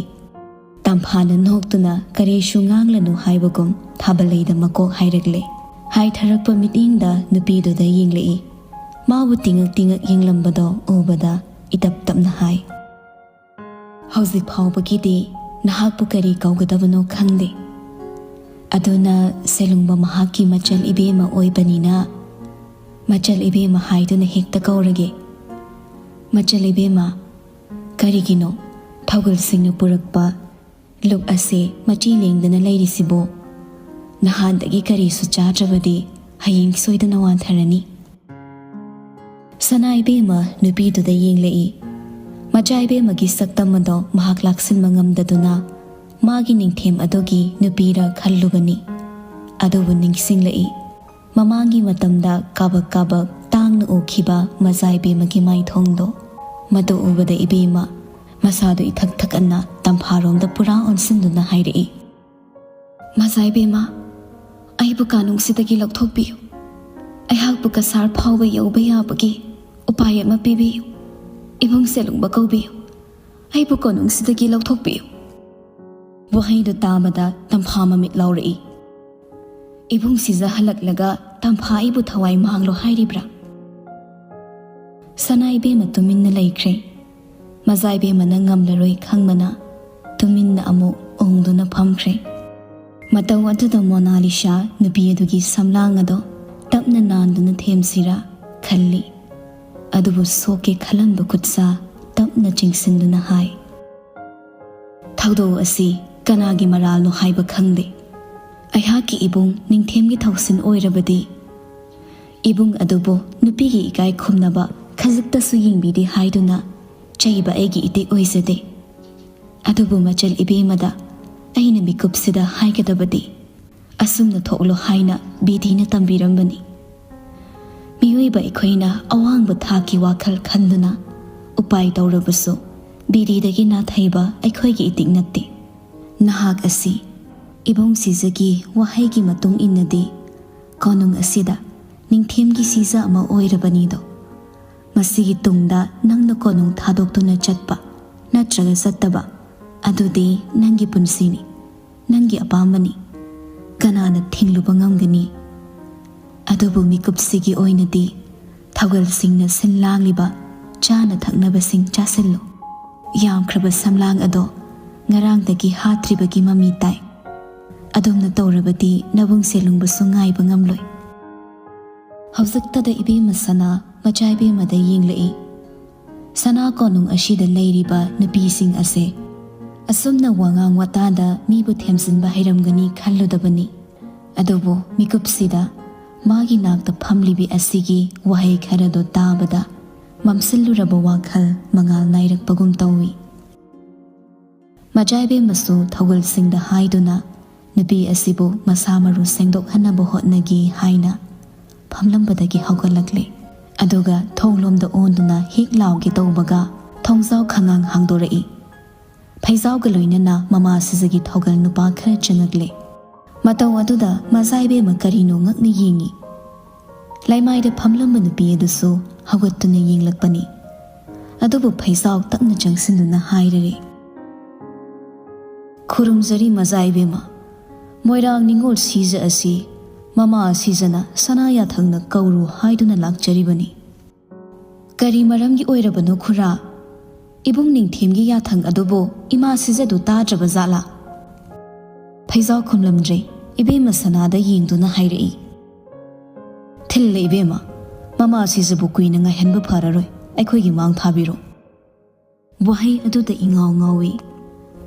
ꯇꯝꯐꯥꯅ ꯅꯣꯛꯇꯨꯅ ꯀꯔꯤꯁꯨ ꯉꯥꯡꯂꯅꯨ ꯍꯥꯏꯕꯒꯨꯝ ꯊꯥꯕꯂꯩꯗ ꯃꯀꯣꯛ ꯍꯥꯏꯔꯛꯂꯦ꯫ ꯍꯥꯏꯊꯔꯛꯄ ꯃꯤꯠꯌꯦꯡꯗ ꯅꯨꯄꯤꯗꯨꯗ ꯌꯦꯡꯂꯛꯏ꯫ ꯃꯥꯕꯨ ꯇꯤꯡꯉꯛ ꯇꯤꯡꯉꯛ ꯌꯦꯡꯂꯝꯕꯗꯣ ꯎꯕꯗ ꯏꯇꯞ ꯇꯞꯅ ꯍꯥꯏ, "ꯍꯧꯖꯤꯛ ꯐꯥꯎꯕꯒꯤꯗꯤ ꯅꯍꯥꯛꯄꯨ ꯀꯔꯤ ꯀꯧꯒꯗꯕꯅꯣ ꯈꯪꯗꯦ꯫ ꯑꯗꯨꯅ ꯁꯦꯂꯨꯡꯕ ꯃꯍꯥꯛꯀꯤ ꯃꯆꯜ ꯏꯕꯦꯝꯃ ꯑꯣꯏꯕꯅꯤꯅ ꯃꯆꯜ ꯏꯕꯦꯝꯃ ꯍꯥꯏꯗꯨꯅ ꯍꯦꯛꯇ ꯀꯧꯔꯒꯦ꯫ ꯃꯆꯜ ꯏꯕꯦꯝꯃ, ꯀꯔꯤꯒꯤꯅꯣ ꯊꯧꯒꯜꯁꯤꯡꯅ ꯄꯨꯔꯛꯄ ꯂꯨꯛ ꯑꯁꯦ ꯃꯆꯤ ꯂꯦꯡꯗꯅ ꯂꯩꯔꯤꯁꯤꯕꯣ? ꯅꯍꯥꯟꯗꯒꯤ ꯀꯔꯤꯁꯨ ꯆꯥꯗ꯭ꯔꯕꯗꯤ ꯍꯌꯦꯡ ꯁꯣꯏꯗꯅ ꯋꯥꯟꯊꯔꯅꯤ꯫" ꯁꯅꯥ ꯏꯕꯦꯝꯃ ꯅꯨꯄꯤꯗꯨꯗ ꯌꯦꯡꯂꯛꯏ꯫ ꯃꯆꯥ ꯏꯕꯦꯝꯃꯒꯤ ꯁꯛꯇꯝ ꯑꯗꯣ ꯃꯍꯥꯛ ꯂꯥꯛꯁꯤꯟꯕ ꯉꯝꯗꯗꯨꯅ ꯃꯥꯒꯤ ꯅꯤꯡꯊꯦꯝ ꯑꯗꯨꯒꯤ ꯅꯨꯄꯤꯔ ꯈꯜꯂꯨꯕꯅꯤ꯫ ꯑꯗꯨꯕꯨ ꯅꯤꯡꯁꯤꯡꯂꯛꯏ꯫ ꯃꯃꯥꯡꯒꯤ ꯃꯇꯝꯗ ꯀꯥꯕꯛ ꯀꯥꯕꯛ ꯇꯥꯡꯅ ꯎꯈꯤꯕ ꯃꯆꯥ ꯏꯕꯦꯝꯃꯒꯤ ꯃꯥꯏꯊꯣꯡꯗꯣ꯫ ꯃꯗꯨ ꯎꯕꯗ ꯏꯕꯦꯝꯃ ꯃꯁꯥꯗꯨ ꯏꯊꯛ ꯊꯛꯀꯠꯅ ꯇꯝꯐꯥꯔꯣꯝꯗ ꯄꯨꯔꯥ ꯑꯣꯟꯁꯤꯟꯗꯨꯅ ꯍꯥꯏꯔꯛꯏ, "ꯃꯖꯥ ꯏꯕꯦꯝꯃ, ꯑꯩꯕꯨ ꯀꯥꯅꯨꯡꯁꯤꯗꯒꯤ ꯂꯧꯊꯣꯛꯄꯤꯌꯨ꯫ ꯑꯩꯍꯥꯛꯄꯨ ꯀꯁꯥꯔ ꯐꯥꯎꯕ ꯌꯧꯕ ꯌꯥꯕꯒꯤ ꯎꯄꯥꯏ ꯑꯃ ꯄꯤꯕꯤꯌꯨ꯫ ꯏꯕꯨꯡ ꯁꯦꯂꯨꯡꯕ ꯀꯧꯕꯤꯌꯨ꯫ ꯑꯩꯕꯨ ꯀꯣꯅꯨꯡꯁꯤꯗꯒꯤ ꯂꯧꯊꯣꯛꯄꯤꯌꯨ꯫" ꯋꯥꯍꯩꯗꯨ ꯇꯥꯕꯗ ꯇꯝꯐꯥ ꯃꯃꯤꯠ ꯂꯥꯎꯔꯛꯏ꯫ ꯏꯕꯨꯡ ꯁꯤꯖꯍꯜꯂꯛꯂꯒ ꯇꯝꯐꯥ ꯑꯩꯕꯨ ꯊꯋꯥꯏ ꯃꯥꯡꯂꯣ ꯍꯥꯏꯔꯤꯕ꯭ꯔꯥ? ꯁꯅꯥ ꯏꯕꯦꯝꯃ ꯇꯨꯃꯤꯟꯅ ꯂꯩꯈ꯭ꯔꯦ꯫ ꯃꯖꯥ ꯏꯕꯦꯝꯃꯅ ꯉꯝꯂꯔꯣꯏ ꯈꯪꯕꯅ ꯇꯨꯃꯤꯟꯅ ꯑꯃꯨꯛ ꯎꯪꯗꯨꯅ ꯐꯝꯈ꯭ꯔꯦ꯫ ꯃꯇꯧ ꯑꯗꯨꯗ ꯃꯣꯅꯥꯂꯤꯁꯥ ꯅꯨꯄꯤ ꯑꯗꯨꯒꯤ ꯁꯝꯂꯥꯡ ꯑꯗꯣ ꯇꯞꯅ ꯅꯥꯟꯗꯨꯅ ꯊꯦꯝꯁꯤꯔꯥ ꯈꯜꯂꯤ꯫ ꯑꯗꯨꯕꯨ ꯁꯣꯛꯀꯦ ꯈꯜꯂꯝꯕ ꯈꯨꯠꯁꯥ ꯇꯞꯅ ꯆꯤꯡꯁꯤꯟꯗꯨꯅ ꯍꯥꯏ, "ꯊꯧꯗꯣꯛ ꯑꯁꯤ ꯀꯅꯥꯒꯤ ꯃꯔꯥꯜꯅꯣ ꯍꯥꯏꯕ ꯈꯪꯗꯦ꯫ ꯑꯩꯍꯥꯛꯀꯤ ꯏꯕꯨꯡ ꯅꯤꯡꯊꯦꯝꯒꯤ ꯊꯧꯁꯤꯟ ꯑꯣꯏꯔꯕꯗꯤ ꯏꯕꯨꯡ ꯑꯗꯨꯕꯨ ꯅꯨꯄꯤꯒꯤ ꯏꯀꯥꯏ ꯈꯨꯝꯅꯕ ꯈꯖꯤꯛꯇꯁꯨ ꯌꯦꯡꯕꯤꯗꯦ ꯍꯥꯏꯗꯨꯅ ꯆꯩꯕ ꯑꯩꯒꯤ ꯏꯇꯤꯛ ꯑꯣꯏꯖꯗꯦ꯫ ꯑꯗꯨꯕꯨ ꯃꯆꯜ ꯏꯕꯦꯝꯃꯗ ꯑꯩꯅ ꯃꯤꯀꯨꯞꯁꯤꯗ ꯍꯥꯏꯒꯗꯕꯗꯤ ꯑꯁꯨꯝꯅ ꯊꯣꯛꯂꯣ ꯍꯥꯏꯅ ꯕꯤꯙꯤꯅ ꯇꯝꯕꯤꯔꯝꯕꯅꯤ꯫ ꯃꯤꯑꯣꯏꯕ ꯑꯩꯈꯣꯏꯅ ꯑꯋꯥꯡꯕ ꯊꯥꯛꯀꯤ ꯋꯥꯈꯜ ꯈꯟꯗꯨꯅ ꯎꯄꯥꯏ ꯇꯧꯔꯕꯁꯨ ꯕꯤꯙꯤꯗꯒꯤ ꯅꯥꯊꯩꯕ ꯑꯩꯈꯣꯏꯒꯤ ꯏꯇꯤꯛ ꯅꯠꯇꯦ꯫ ꯅꯍꯥꯛ ꯑꯁꯤ ꯏꯕꯨꯡ ꯁꯤꯖꯒꯤ ꯋꯥꯍꯩꯒꯤ ꯃꯇꯨꯡ ꯏꯟꯅꯗꯤ ꯀꯣꯅꯨꯡ ꯑꯁꯤꯗ ꯅꯤꯡꯊꯦꯝꯒꯤ ꯁꯤꯖ ꯑꯃ ꯑꯣꯏꯔꯕꯅꯤꯗꯣ꯫ ꯃꯁꯤꯒꯤ ꯇꯨꯡꯗ ꯅꯪꯅ ꯀꯣꯅꯨꯡ ꯊꯥꯗꯣꯛꯇꯨꯅ ꯆꯠꯄ ꯅꯠꯇ꯭ꯔꯒ ꯆꯠꯇꯕ ꯑꯗꯨꯗꯤ ꯅꯪꯒꯤ ꯄꯨꯟꯁꯤꯅꯤ, ꯅꯪꯒꯤ ꯑꯄꯥꯝꯕꯅꯤ꯫ ꯀꯅꯥꯅ ꯊꯤꯡꯂꯨꯕ ꯉꯝꯒꯅꯤ? ꯑꯗꯨꯕꯨ ꯃꯤꯀꯨꯞꯁꯤꯒꯤ ꯑꯣꯏꯅꯗꯤ ꯊꯧꯒꯜꯁꯤꯡꯅ ꯁꯤꯟ ꯂꯥꯡꯂꯤꯕ ꯆꯥꯅ ꯊꯛꯅꯕꯁꯤꯡ ꯆꯥꯁꯤꯜꯂꯨ꯫ ꯌꯥꯝꯈ꯭ꯔꯕ ꯁꯝꯂꯥꯡ ꯑꯗꯣ ꯉꯔꯥꯡꯗꯒꯤ ꯍꯥꯠꯇ꯭ꯔꯤꯕꯒꯤ ꯃꯃꯤ ꯇꯥꯏ꯫ ꯑꯗꯨꯝꯅ ꯇꯧꯔꯕꯗꯤ ꯅꯕꯨꯡꯁꯦ ꯂꯨꯡꯕꯁꯨ ꯉꯥꯏꯕ ꯉꯝꯂꯣꯏ꯫" ꯍꯧꯖꯤꯛꯇꯗ ꯏꯕꯦꯝꯃ ꯁꯅꯥ ꯃꯆꯥ ꯏꯕꯦꯝꯃꯗ ꯌꯦꯡꯂꯛꯏ꯫ ꯁꯅꯥ ꯀꯣꯅꯨꯡ ꯑꯁꯤꯗ ꯂꯩꯔꯤꯕ ꯅꯨꯄꯤꯁꯤꯡ ꯑꯁꯦ ꯑꯁꯨꯝꯅ ꯋꯥꯉꯥꯡ ꯋꯥꯇꯥꯗ ꯃꯤꯕꯨ ꯊꯦꯝꯖꯤꯟꯕ ꯍꯩꯔꯝꯒꯅꯤ ꯈꯜꯂꯨꯗꯕꯅꯤ꯫ ꯑꯗꯨꯕꯨ ꯃꯤꯀꯨꯞꯁꯤꯗ ꯃꯥꯒꯤ ꯅꯥꯛꯇ ꯐꯝꯂꯤꯕꯤ ꯑꯁꯤꯒꯤ ꯋꯥꯍꯩ ꯈꯔꯗꯣ ꯇꯥꯕꯗ ꯃꯝꯁꯤꯜꯂꯨꯔꯕ ꯋꯥꯈꯜ ꯃꯉꯥꯜ ꯅꯥꯏꯔꯛꯄꯒꯨꯝ ꯇꯧꯏ꯫ ꯃꯆꯥ ꯏꯕꯦꯝꯃꯁꯨ ꯊꯧꯒꯜꯁꯤꯡꯗ ꯍꯥꯏꯗꯨꯅ ꯅꯨꯄꯤ ꯑꯁꯤꯕꯨ ꯃꯁꯥ ꯃꯔꯨ ꯁꯦꯡꯗꯣꯛꯍꯟꯅꯕ ꯍꯣꯠꯅꯒꯦ ꯍꯥꯏꯅ ꯐꯝꯂꯝꯕꯗꯒꯤ ꯍꯧꯒꯠꯂꯛꯂꯦ꯫ ꯑꯗꯨꯒ ꯊꯣꯡꯂꯣꯝꯗ ꯑꯣꯟꯗꯨꯅ ꯍꯦꯛ ꯂꯥꯎꯒꯦ ꯇꯧꯕꯒ ꯊꯣꯡꯖꯥꯎ ꯈꯪꯍꯥꯡ ꯍꯥꯡꯗꯣꯔꯛꯏ꯫ ꯐꯩꯖꯥꯎꯒ ꯂꯣꯏꯅꯅ ꯃꯃꯥ ꯁꯤꯖꯒꯤ ꯊꯧꯒꯜ ꯅꯨꯄꯥ ꯈꯔ ꯆꯪꯉꯛꯂꯦ꯫ ꯃꯇꯧ ꯑꯗꯨꯗ ꯃꯆꯥ ꯏꯕꯦꯝꯃ ꯀꯔꯤꯅꯣ ꯉꯛꯅ ꯌꯦꯡꯉꯤ꯫ ꯂꯩꯃꯥꯏꯗ ꯐꯝꯂꯝꯕ ꯅꯨꯄꯤ ꯑꯗꯨꯁꯨ ꯍꯧꯒꯠꯇꯨꯅ ꯌꯦꯡꯂꯛꯄꯅꯤ꯫ ꯑꯗꯨꯕꯨ ꯐꯩꯖꯥꯎ ꯇꯞꯅ ꯆꯪꯁꯤꯟꯗꯨꯅ ꯍꯥꯏꯔꯔꯦ, "ꯈꯨꯔꯨꯝꯖꯔꯤ ꯃꯆꯥ ꯏꯕꯦꯝꯃ꯫ ꯃꯣꯏꯔꯥꯡ ꯅꯤꯉꯣꯜ ꯁꯤꯖ ꯑꯁꯤ ꯃꯃꯥ ꯁꯤꯖꯅ ꯁꯅꯥ ꯌꯥꯊꯪꯅ ꯀꯧꯔꯨ ꯍꯥꯏꯗꯨꯅ ꯂꯥꯛꯆꯔꯤꯕꯅꯤ꯫" "ꯀꯔꯤ ꯃꯔꯝꯒꯤ ꯑꯣꯏꯔꯕꯅꯣ ꯈꯨꯔꯥ?" "ꯏꯕꯨꯡ ꯅꯤꯡꯊꯦꯝꯒꯤ ꯌꯥꯊꯪ ꯑꯗꯨꯕꯨ ꯏꯃꯥ ꯁꯤꯖꯗꯨ ꯇꯥꯗ꯭ꯔꯕ ꯖꯥꯠꯂꯥ?" ꯐꯩꯖꯥꯎ ꯈꯨꯝꯂꯝꯗ꯭ꯔꯦ꯫ ꯏꯕꯦꯝꯃ ꯁꯅꯥꯗ ꯌꯦꯡꯗꯨꯅ ꯍꯥꯏꯔꯛꯏ, "ꯊꯤꯜꯂꯦ ꯏꯕꯦꯝꯃ, ꯃꯃꯥ ꯁꯤꯖꯕꯨ ꯀꯨꯏꯅ ꯉꯥꯏꯍꯟꯕ ꯐꯔꯔꯣꯏ, ꯑꯩꯈꯣꯏꯒꯤ ꯃꯥꯡ ꯊꯥꯕꯤꯔꯣ"꯫ ꯋꯥꯍꯩ ꯑꯗꯨꯗ ꯏꯉꯥꯎ ꯉꯥꯎꯏ꯫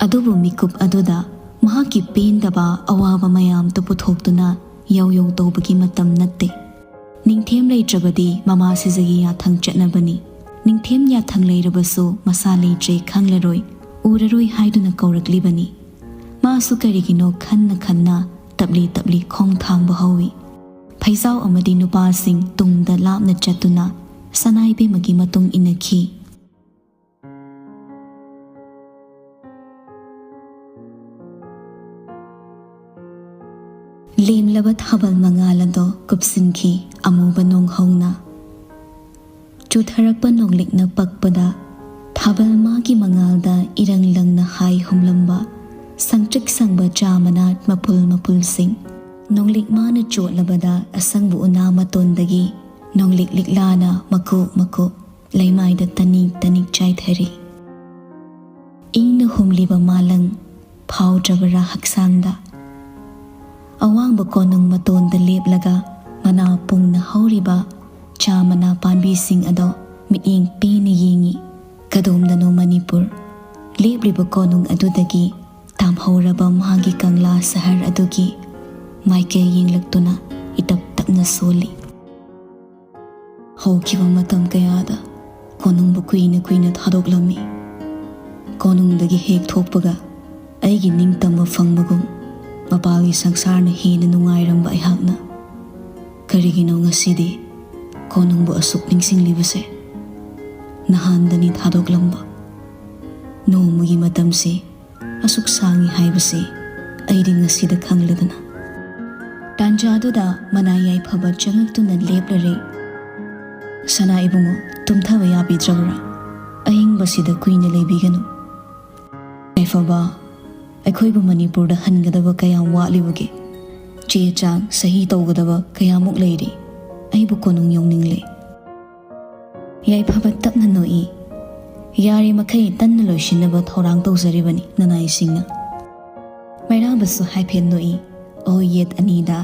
ꯑꯗꯨꯕꯨ ꯃꯤꯀꯨꯞ ꯑꯗꯨꯗ ꯃꯍꯥꯛꯀꯤ ꯄꯦꯟꯗꯕ ꯑꯋꯥꯕ ꯃꯌꯥꯝꯗꯨ ꯄꯨꯊꯣꯛꯇꯨꯅ ꯌꯧ ꯌꯧ ꯇꯧꯕꯒꯤ ꯃꯇꯝ ꯅꯠꯇꯦ꯫ ꯅꯤꯡꯊꯦꯝ ꯂꯩꯇ꯭ꯔꯕꯗꯤ ꯃꯃꯥ ꯁꯤꯖꯒꯤ ꯌꯥꯊꯪ ꯆꯠꯅꯕꯅꯤ꯫ ꯅꯤꯡꯊꯦꯝ ꯌꯥꯊꯪ ꯂꯩꯔꯕꯁꯨ ꯃꯁꯥ ꯂꯩꯇ꯭ꯔꯦ ꯈꯪꯂꯔꯣꯏ, ꯎꯔꯔꯣꯏ ꯍꯥꯏꯗꯨꯅ ꯀꯧꯔꯛꯂꯤꯕꯅꯤ꯫ ꯃꯥꯁꯨ ꯀꯔꯤꯒꯤꯅꯣ ꯈꯟꯅ ꯈꯟꯅ ꯇꯞꯂꯤ ꯇꯞꯂꯤ ꯈꯣꯡ ꯊꯥꯡꯕ ꯍꯧꯏ꯫ ꯐꯩꯖꯥꯎ ꯑꯃꯗꯤ ꯅꯨꯄꯥꯁꯤꯡ ꯇꯨꯡꯗ ꯂꯥꯞꯅ ꯆꯠꯇꯨꯅ ꯁꯅꯥꯏꯕꯦꯝꯃꯒꯤ ꯃꯇꯨꯡ ꯏꯟꯅꯈꯤ꯫ ꯂꯦꯝꯂꯕ ꯊꯥꯕꯜ ꯃꯉꯥꯜ ꯑꯗꯣ ꯀꯨꯞꯁꯤꯟꯈꯤ ꯑꯃꯨꯕ ꯅꯣꯡꯍꯧꯅ꯫ ꯆꯨꯊꯔꯛꯄ ꯅꯣꯡꯂꯤꯛꯅ ꯄꯛꯄꯗ ꯊꯥꯕꯜ ꯃꯥꯒꯤ ꯃꯉꯥꯜꯗ ꯏꯔꯪ ꯂꯪꯅ ꯍꯥꯏ ꯍꯨꯝꯂꯝꯕ ꯁꯪꯇ꯭ꯔꯤꯛ ꯁꯪꯕ ꯆꯥ ꯃꯅꯥ ꯃꯄꯨꯜ ꯃꯄꯨꯜꯁꯤꯡ, ꯅꯣꯡꯂꯤꯛ ꯃꯥꯅ ꯆꯣꯠꯂꯕꯗ ꯑꯁꯪꯕ ꯎꯅꯥ ꯃꯇꯣꯟꯗꯒꯤ ꯅꯣꯡꯂꯤꯛ ꯂꯤꯛꯂꯥꯅ ꯃꯀꯨꯞ ꯃꯀꯨꯞ ꯂꯩꯃꯥꯏꯗ ꯇꯅꯤꯛ ꯇꯅꯤꯛ ꯆꯥꯏꯊꯔꯤ꯫ ꯏꯪꯅ ꯍꯨꯝꯂꯤꯕ ꯃꯥꯂꯪ ꯐꯥꯎꯗ꯭ꯔꯕꯔꯥ ꯍꯛꯆꯥꯡꯗ? ꯑꯋꯥꯡꯕ ꯀꯣꯅꯨꯡ ꯃꯇꯣꯟꯗ ꯂꯦꯞꯂꯒ ꯃꯅꯥ ꯄꯨꯡꯅ ꯍꯧꯔꯤꯕ ꯆꯥ ꯃꯅꯥ ꯄꯥꯝꯕꯤꯁꯤꯡ ꯑꯗꯣ ꯃꯤꯠꯌꯦꯡ ꯄꯦꯟꯅ ꯌꯦꯡꯏ꯫ ꯀꯗꯣꯝꯗꯅꯣ ꯃꯅꯤꯄꯨꯔ? ꯂꯦꯞꯂꯤꯕ ꯀꯣꯅꯨꯡ ꯑꯗꯨꯗꯒꯤ ꯇꯥꯝꯍꯧꯔꯕ ꯃꯥꯒꯤ ꯀꯪꯂꯥ ꯁꯍꯔ ꯑꯗꯨꯒꯤ ꯃꯥꯏꯀꯩ ꯌꯦꯡꯂꯛꯇꯨꯅ ꯏꯇꯞ ꯇꯞꯅ ꯁꯣꯜꯂꯤ꯫ ꯍꯧꯈꯤꯕ ꯃꯇꯝ ꯀꯌꯥꯗ ꯀꯣꯅꯨꯡꯕꯨ ꯀꯨꯏꯅ ꯀꯨꯏꯅ ꯊꯥꯗꯣꯛꯂꯝꯃꯤ꯫ ꯀꯣꯅꯨꯡꯗꯒꯤ ꯍꯦꯛ ꯊꯣꯛꯄꯒ ꯑꯩꯒꯤ ꯅꯤꯡꯇꯝꯕ ꯐꯪꯕꯒꯨꯝ ꯃꯄꯥꯜꯒꯤ ꯁꯪꯁꯥꯔꯅ ꯍꯦꯟꯅ ꯅꯨꯡꯉꯥꯏꯔꯝꯕ ꯑꯩꯍꯥꯛꯅ ꯀꯔꯤꯒꯤꯅꯣ ꯉꯁꯤꯗꯤ ꯀꯣꯅꯨꯡꯕꯨ ꯑꯁꯨꯛ ꯅꯤꯡꯁꯤꯡꯂꯤꯕꯁꯦ? ꯅꯍꯥꯟꯗꯅꯤ ꯊꯥꯗꯣꯛꯂꯝꯕ꯫ ꯅꯣꯡꯃꯒꯤ ꯃꯇꯝꯁꯤ ꯑꯁꯨꯛ ꯁꯥꯡꯏ ꯍꯥꯏꯕꯁꯤ ꯑꯩꯗꯤ ꯉꯁꯤꯗ ꯈꯪꯂꯦꯗꯅ꯫ ꯇꯥꯟꯖꯥꯗꯨꯗ ꯃꯅꯥ ꯌꯥꯏꯐꯕ ꯆꯪꯉꯛꯇꯨꯅ ꯂꯦꯞꯂꯔꯦ꯫ "ꯁꯅꯥ ꯏꯕꯨꯡꯉꯣ, ꯇꯨꯝꯊꯕ ꯌꯥꯕꯤꯗ꯭ꯔꯕ꯭ꯔꯥ? ꯑꯍꯤꯡꯕꯁꯤꯗ ꯀꯨꯏꯅ ꯂꯩꯕꯤꯒꯅꯨ꯫ ꯌꯥꯏꯐꯕ, ꯑꯩꯈꯣꯏꯕꯨ ꯃꯅꯤꯄꯨꯔꯗ ꯍꯟꯒꯗꯕ ꯀꯌꯥꯝ ꯋꯥꯠꯂꯤꯕꯒꯦ? ꯆꯦ ꯆꯥꯡ ꯁꯍꯤ ꯇꯧꯒꯗꯕ ꯀꯌꯥꯃꯨꯛ ꯂꯩꯔꯤ? ꯑꯩꯕꯨ ꯀꯣꯅꯨꯡ ꯌꯧꯅꯤꯡꯂꯦ"꯫ ꯌꯥꯏꯐꯕ ꯇꯞꯅ ꯅꯣꯛꯏ꯫ ꯌꯥꯔꯤꯃꯈꯩ ꯇꯟꯅ ꯂꯣꯏꯁꯤꯟꯅꯕ ꯊꯧꯔꯥꯡ ꯇꯧꯖꯔꯤꯕꯅꯤ ꯅꯅꯥꯏꯁꯤꯡꯅ꯫ ꯃꯩꯔꯥꯕꯁꯨ ꯍꯥꯏꯐꯦꯠ ꯅꯣꯛꯏ꯫ ꯑꯣ ꯌꯦꯠ ꯑꯅꯤꯗ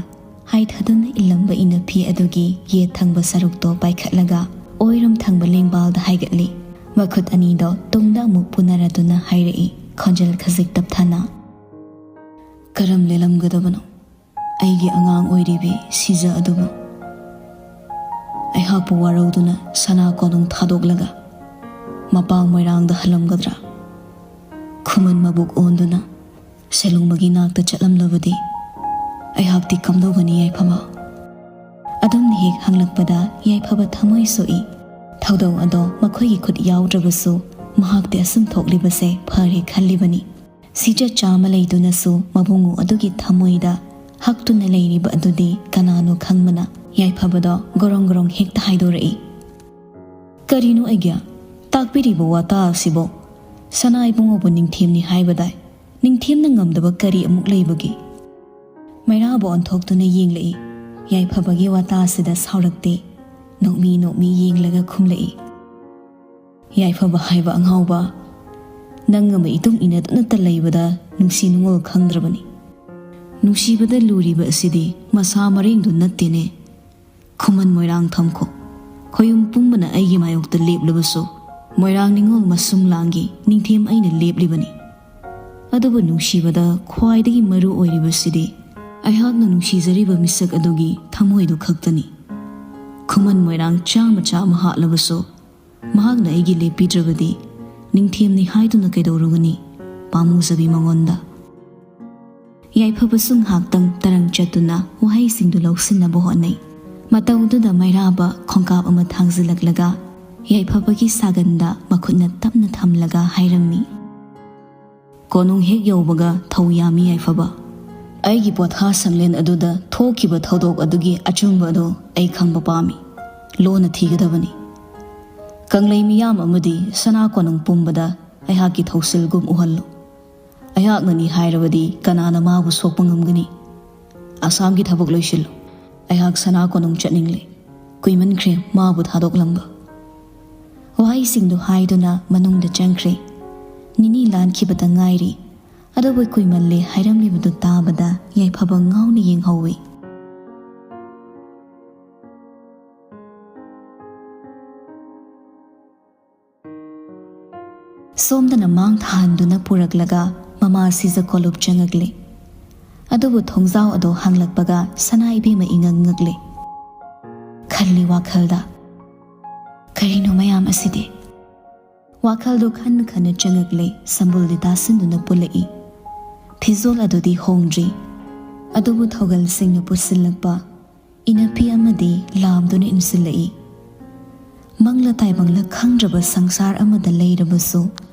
ꯍꯥꯏꯊꯗꯨꯅ ꯏꯜꯂꯝꯕ ꯏꯅꯐꯤ ꯑꯗꯨꯒꯤ ꯌꯦꯠ ꯊꯪꯕ ꯁꯔꯨꯛꯇꯣ ꯄꯥꯏꯈꯠꯂꯒ ꯑꯣꯏꯔꯣꯝ ꯊꯪꯕ ꯂꯦꯡꯕꯥꯜꯗ ꯍꯥꯏꯒꯠꯂꯤ꯫ ꯃꯈꯨꯠ ꯑꯅꯤꯗꯣ ꯇꯨꯡꯗ ꯑꯃꯨꯛ ꯄꯨꯅꯔꯗꯨꯅ ꯍꯥꯏꯔꯛꯏ, ꯈꯣꯟꯖꯦꯜ ꯈꯖꯤꯛ ꯇꯞꯊꯅ, "ꯀꯔꯝ ꯂꯦꯜꯂꯝꯒꯗꯕꯅꯣ ꯑꯩꯒꯤ ꯑꯉꯥꯡ ꯑꯣꯏꯔꯤꯕꯤ ꯁꯤꯖ ꯑꯗꯨꯕꯨ? ꯑꯩꯍꯥꯛꯄꯨ ꯋꯥꯔꯧꯗꯨꯅ ꯁꯅꯥ ꯀꯣꯅꯨꯡ ꯊꯥꯗꯣꯛꯂꯒ ꯃꯄꯥ ꯃꯣꯏꯔꯥꯡꯗ ꯍꯜꯂꯝꯒꯗ꯭ꯔꯥ? ꯈꯨꯃꯟ ꯃꯕꯨꯛ ꯑꯣꯟꯗꯨꯅ ꯁꯦꯂꯨꯡꯕꯒꯤ ꯅꯥꯛꯇ ꯆꯠꯂꯝꯂꯕꯗꯤ ꯑꯩꯍꯥꯛꯇꯤ ꯀꯝꯗꯧꯒꯅꯤ ꯌꯥꯏꯐꯕ?" ꯑꯗꯨꯝꯅ ꯍꯦꯛ ꯍꯪꯂꯛꯄꯗ ꯌꯥꯏꯐꯕ ꯊꯃꯣꯏ ꯁꯣꯛꯏ꯫ ꯊꯧꯗꯧ ꯑꯗꯣ ꯃꯈꯣꯏꯒꯤ ꯈꯨꯠ ꯌꯥꯎꯗ꯭ꯔꯕꯁꯨ ꯃꯍꯥꯛꯇꯤ ꯑꯁꯨꯝ ꯊꯣꯛꯂꯤꯕꯁꯦ ꯐꯔꯦ ꯈꯜꯂꯤꯕꯅꯤ꯫ ꯁꯤꯖ ꯆꯥꯝꯃ ꯂꯩꯗꯨꯅꯁꯨ ꯃꯕꯨꯡꯉꯣ ꯑꯗꯨꯒꯤ ꯊꯃꯣꯏꯗ ꯍꯛꯇꯨꯅ ꯂꯩꯔꯤꯕ ꯑꯗꯨꯗꯤ ꯀꯅꯥꯅꯣ ꯈꯪꯕꯅ ꯌꯥꯏꯐꯕꯗꯣ ꯒꯣꯔꯣꯡ ꯒꯣꯔꯣꯡ ꯍꯦꯛꯇ ꯍꯥꯏꯗꯣꯔꯛꯏ꯫ "ꯀꯔꯤꯅꯣ ꯑꯩꯒꯤ ꯇꯥꯛꯄꯤꯔꯤꯕ ꯋꯥꯇꯥ ꯑꯁꯤꯕꯣ? ꯁꯅꯥ ꯏꯕꯨꯡꯉꯣꯕꯨ ꯅꯤꯡꯊꯦꯝꯅꯤ ꯍꯥꯏꯕꯗꯥꯏ? ꯅꯤꯡꯊꯦꯝꯅ ꯉꯝꯗꯕ ꯀꯔꯤ ꯑꯃꯨꯛ ꯂꯩꯕꯒꯦ?" ꯃꯩꯔꯥꯕ ꯑꯣꯟꯊꯣꯛꯇꯨꯅ ꯌꯦꯡꯂꯛꯏ꯫ ꯌꯥꯏꯐꯕꯒꯤ ꯋꯥꯇꯥ ꯑꯁꯤꯗ ꯁꯥꯎꯔꯛꯇꯦ꯫ ꯅꯣꯛꯃꯤ ꯅꯣꯛꯃꯤ ꯌꯦꯡꯂꯒ ꯈꯨꯝꯂꯛꯏ꯫ "ꯌꯥꯏꯐꯕ ꯍꯥꯏꯕ ꯑꯉꯥꯎꯕ, ꯅꯪ ꯑꯃ ꯏꯇꯨꯡ ꯏꯟꯅꯗꯨꯅꯇ ꯂꯩꯕꯗ ꯅꯨꯡꯁꯤ ꯅꯨꯡꯉꯣꯜ ꯈꯪꯗ꯭ꯔꯕꯅꯤ꯫ ꯅꯨꯡꯁꯤꯕꯗ ꯂꯨꯔꯤꯕ ꯑꯁꯤꯗꯤ ꯃꯁꯥ ꯃꯔꯦꯡꯗꯨ ꯅꯠꯇꯦꯅꯦ꯫ ꯈꯨꯃꯟ ꯃꯣꯏꯔꯥꯡ ꯊꯝꯈꯣ꯫ ꯈꯣꯌꯨꯝ ꯄꯨꯝꯕꯅ ꯑꯩꯒꯤ ꯃꯥꯌꯣꯛꯇ ꯂꯦꯞꯂꯕꯁꯨ ꯃꯣꯏꯔꯥꯡ ꯅꯤꯉꯣꯜ ꯃꯁꯨꯝ ꯂꯥꯡꯒꯤ ꯅꯤꯡꯊꯦꯝ ꯑꯩꯅ ꯂꯦꯞꯂꯤꯕꯅꯤ꯫ ꯑꯗꯨꯕꯨ ꯅꯨꯡꯁꯤꯕꯗ ꯈ꯭ꯋꯥꯏꯗꯒꯤ ꯃꯔꯨ ꯑꯣꯏꯔꯤꯕꯁꯤꯗꯤ ꯑꯩꯍꯥꯛꯅ ꯅꯨꯡꯁꯤꯖꯔꯤꯕ ꯃꯤꯁꯛ ꯑꯗꯨꯒꯤ ꯊꯃꯣꯏꯗꯨ ꯈꯛꯇꯅꯤ꯫ ꯈꯨꯃꯟ ꯃꯣꯏꯔꯥꯡ ꯆꯥꯝꯃ ꯆꯥꯝꯃ ꯍꯥꯠꯂꯕꯁꯨ ꯃꯍꯥꯛꯅ ꯑꯩꯒꯤ ꯂꯦꯞꯄꯤꯗ꯭ꯔꯕꯗꯤ ꯅꯤꯡꯊꯦꯝꯅꯤ ꯍꯥꯏꯗꯨꯅ ꯀꯩꯗꯧꯔꯨꯒꯅꯤ? ꯄꯥꯝꯃꯨꯖꯕꯤ ꯃꯉꯣꯟꯗ꯫" ꯌꯥꯏꯐꯕꯁꯨ ꯉꯥꯏꯍꯥꯛꯇꯪ ꯇꯔꯪ ꯆꯠꯇꯨꯅ ꯋꯥꯍꯩꯁꯤꯡꯗꯨ ꯂꯧꯁꯤꯟꯅꯕ ꯍꯣꯠꯅꯩ꯫ ꯃꯇꯧꯗꯨꯗ ꯃꯩꯔꯥꯕ ꯈꯣꯡꯀꯥꯞ ꯑꯃ ꯊꯥꯡꯖꯤꯜꯂꯛꯂꯒ ꯌꯥꯏꯐꯕꯒꯤ ꯁꯥꯒꯟꯗ ꯃꯈꯨꯠꯅ ꯇꯞꯅ ꯊꯝꯂꯒ ꯍꯥꯏꯔꯝꯃꯤ, "ꯀꯣꯅꯨꯡ ꯍꯦꯛ ꯌꯧꯕꯒ ꯊꯧ ꯌꯥꯝꯃꯤ ꯌꯥꯏꯐꯕ꯫ ꯑꯩꯒꯤ ꯄꯣꯊꯥ ꯁꯪꯂꯦꯟ ꯑꯗꯨꯗ ꯊꯣꯛꯈꯤꯕ ꯊꯧꯗꯣꯛ ꯑꯗꯨꯒꯤ ꯑꯆꯨꯝꯕ ꯑꯗꯨ ꯑꯩ ꯈꯪꯕ ꯄꯥꯝꯃꯤ꯫ ꯂꯣꯟꯅ ꯊꯤꯒꯗꯕꯅꯤ꯫ ꯀꯪꯂꯩ ꯃꯤꯌꯥꯝ ꯑꯃꯗꯤ ꯁꯅꯥ ꯀꯣꯅꯨꯡ ꯄꯨꯝꯕꯗ ꯑꯩꯍꯥꯛꯀꯤ ꯊꯧꯁꯤꯜꯒꯨꯝ ꯎꯍꯜꯂꯨ꯫ ꯑꯩꯍꯥꯛꯅꯅꯤ ꯍꯥꯏꯔꯕꯗꯤ ꯀꯅꯥꯅ ꯃꯥꯕꯨ ꯁꯣꯛꯄ ꯉꯝꯒꯅꯤ? ꯑꯁꯥꯝꯒꯤ ꯊꯕꯛ ꯂꯣꯏꯁꯤꯜꯂꯨ꯫ ꯑꯩꯍꯥꯛ ꯁꯅꯥ ꯀꯣꯅꯨꯡ ꯆꯠꯅꯤꯡꯂꯦ꯫ ꯀꯨꯏꯃꯟꯈ꯭ꯔꯦ ꯃꯥꯕꯨ ꯊꯥꯗꯣꯛꯂꯝꯕ꯫" ꯋꯥꯍꯩꯁꯤꯡꯗꯨ ꯍꯥꯏꯗꯨꯅ ꯃꯅꯨꯡꯗ ꯆꯪꯈ꯭ꯔꯦ꯫ ꯅꯤꯅꯤ ꯂꯥꯟꯈꯤꯕꯗ ꯉꯥꯏꯔꯤ, ꯑꯗꯨꯕꯨ ꯀꯨꯏꯃꯜꯂꯦ ꯍꯥꯏꯔꯝꯂꯤꯕꯗꯨ ꯇꯥꯕꯗ ꯌꯥꯏꯐꯕ ꯉꯥꯎꯅ ꯌꯦꯡꯍꯧꯏ꯫ ꯁꯣꯝꯗꯅ ꯃꯥꯡ ꯊꯥꯍꯟꯗꯨꯅ ꯄꯨꯔꯛꯂꯒ ꯃꯃꯥ ꯁꯤꯖ ꯀꯣꯂꯨꯞ ꯆꯪꯉꯛꯂꯦ꯫ ꯑꯗꯨꯕꯨ ꯊꯣꯡꯖꯥꯎ ꯑꯗꯨ ꯍꯥꯡꯂꯛꯄꯒ ꯁꯅꯥ ꯏꯕꯦꯝꯃ ꯏꯉꯛ ꯉꯛꯂꯦ꯫ ꯈꯜꯂꯤ ꯋꯥꯈꯜꯗ, "ꯀꯔꯤꯅꯣ ꯃꯌꯥꯝ ꯑꯁꯤꯗꯤ?" ꯋꯥꯈꯜꯗꯨ ꯈꯟꯅ ꯈꯟꯅ ꯆꯪꯉꯛꯂꯦ꯫ ꯁꯝꯕꯨꯜꯗꯤ ꯇꯥꯁꯤꯟꯗꯨꯅ ꯄꯨꯜꯂꯛꯏ꯫ ꯐꯤꯖꯣꯜ ꯑꯗꯨꯗꯤ ꯍꯣꯡꯗ꯭ꯔꯤ, ꯑꯗꯨꯕꯨ ꯊꯧꯒꯜꯁꯤꯡꯅ ꯄꯨꯁꯤꯜꯂꯛꯄ ꯏꯅꯐꯤ ꯑꯃꯗꯤ ꯂꯥꯝꯗꯨꯅ ꯏꯟꯁꯤꯜꯂꯛꯏ꯫ ꯃꯪꯂ ꯇꯥꯏꯕꯪꯂ ꯈꯪꯗ꯭ꯔꯕ ꯁꯪꯁꯥꯔ ꯑꯃꯗ ꯂꯩꯔꯕꯁꯨ,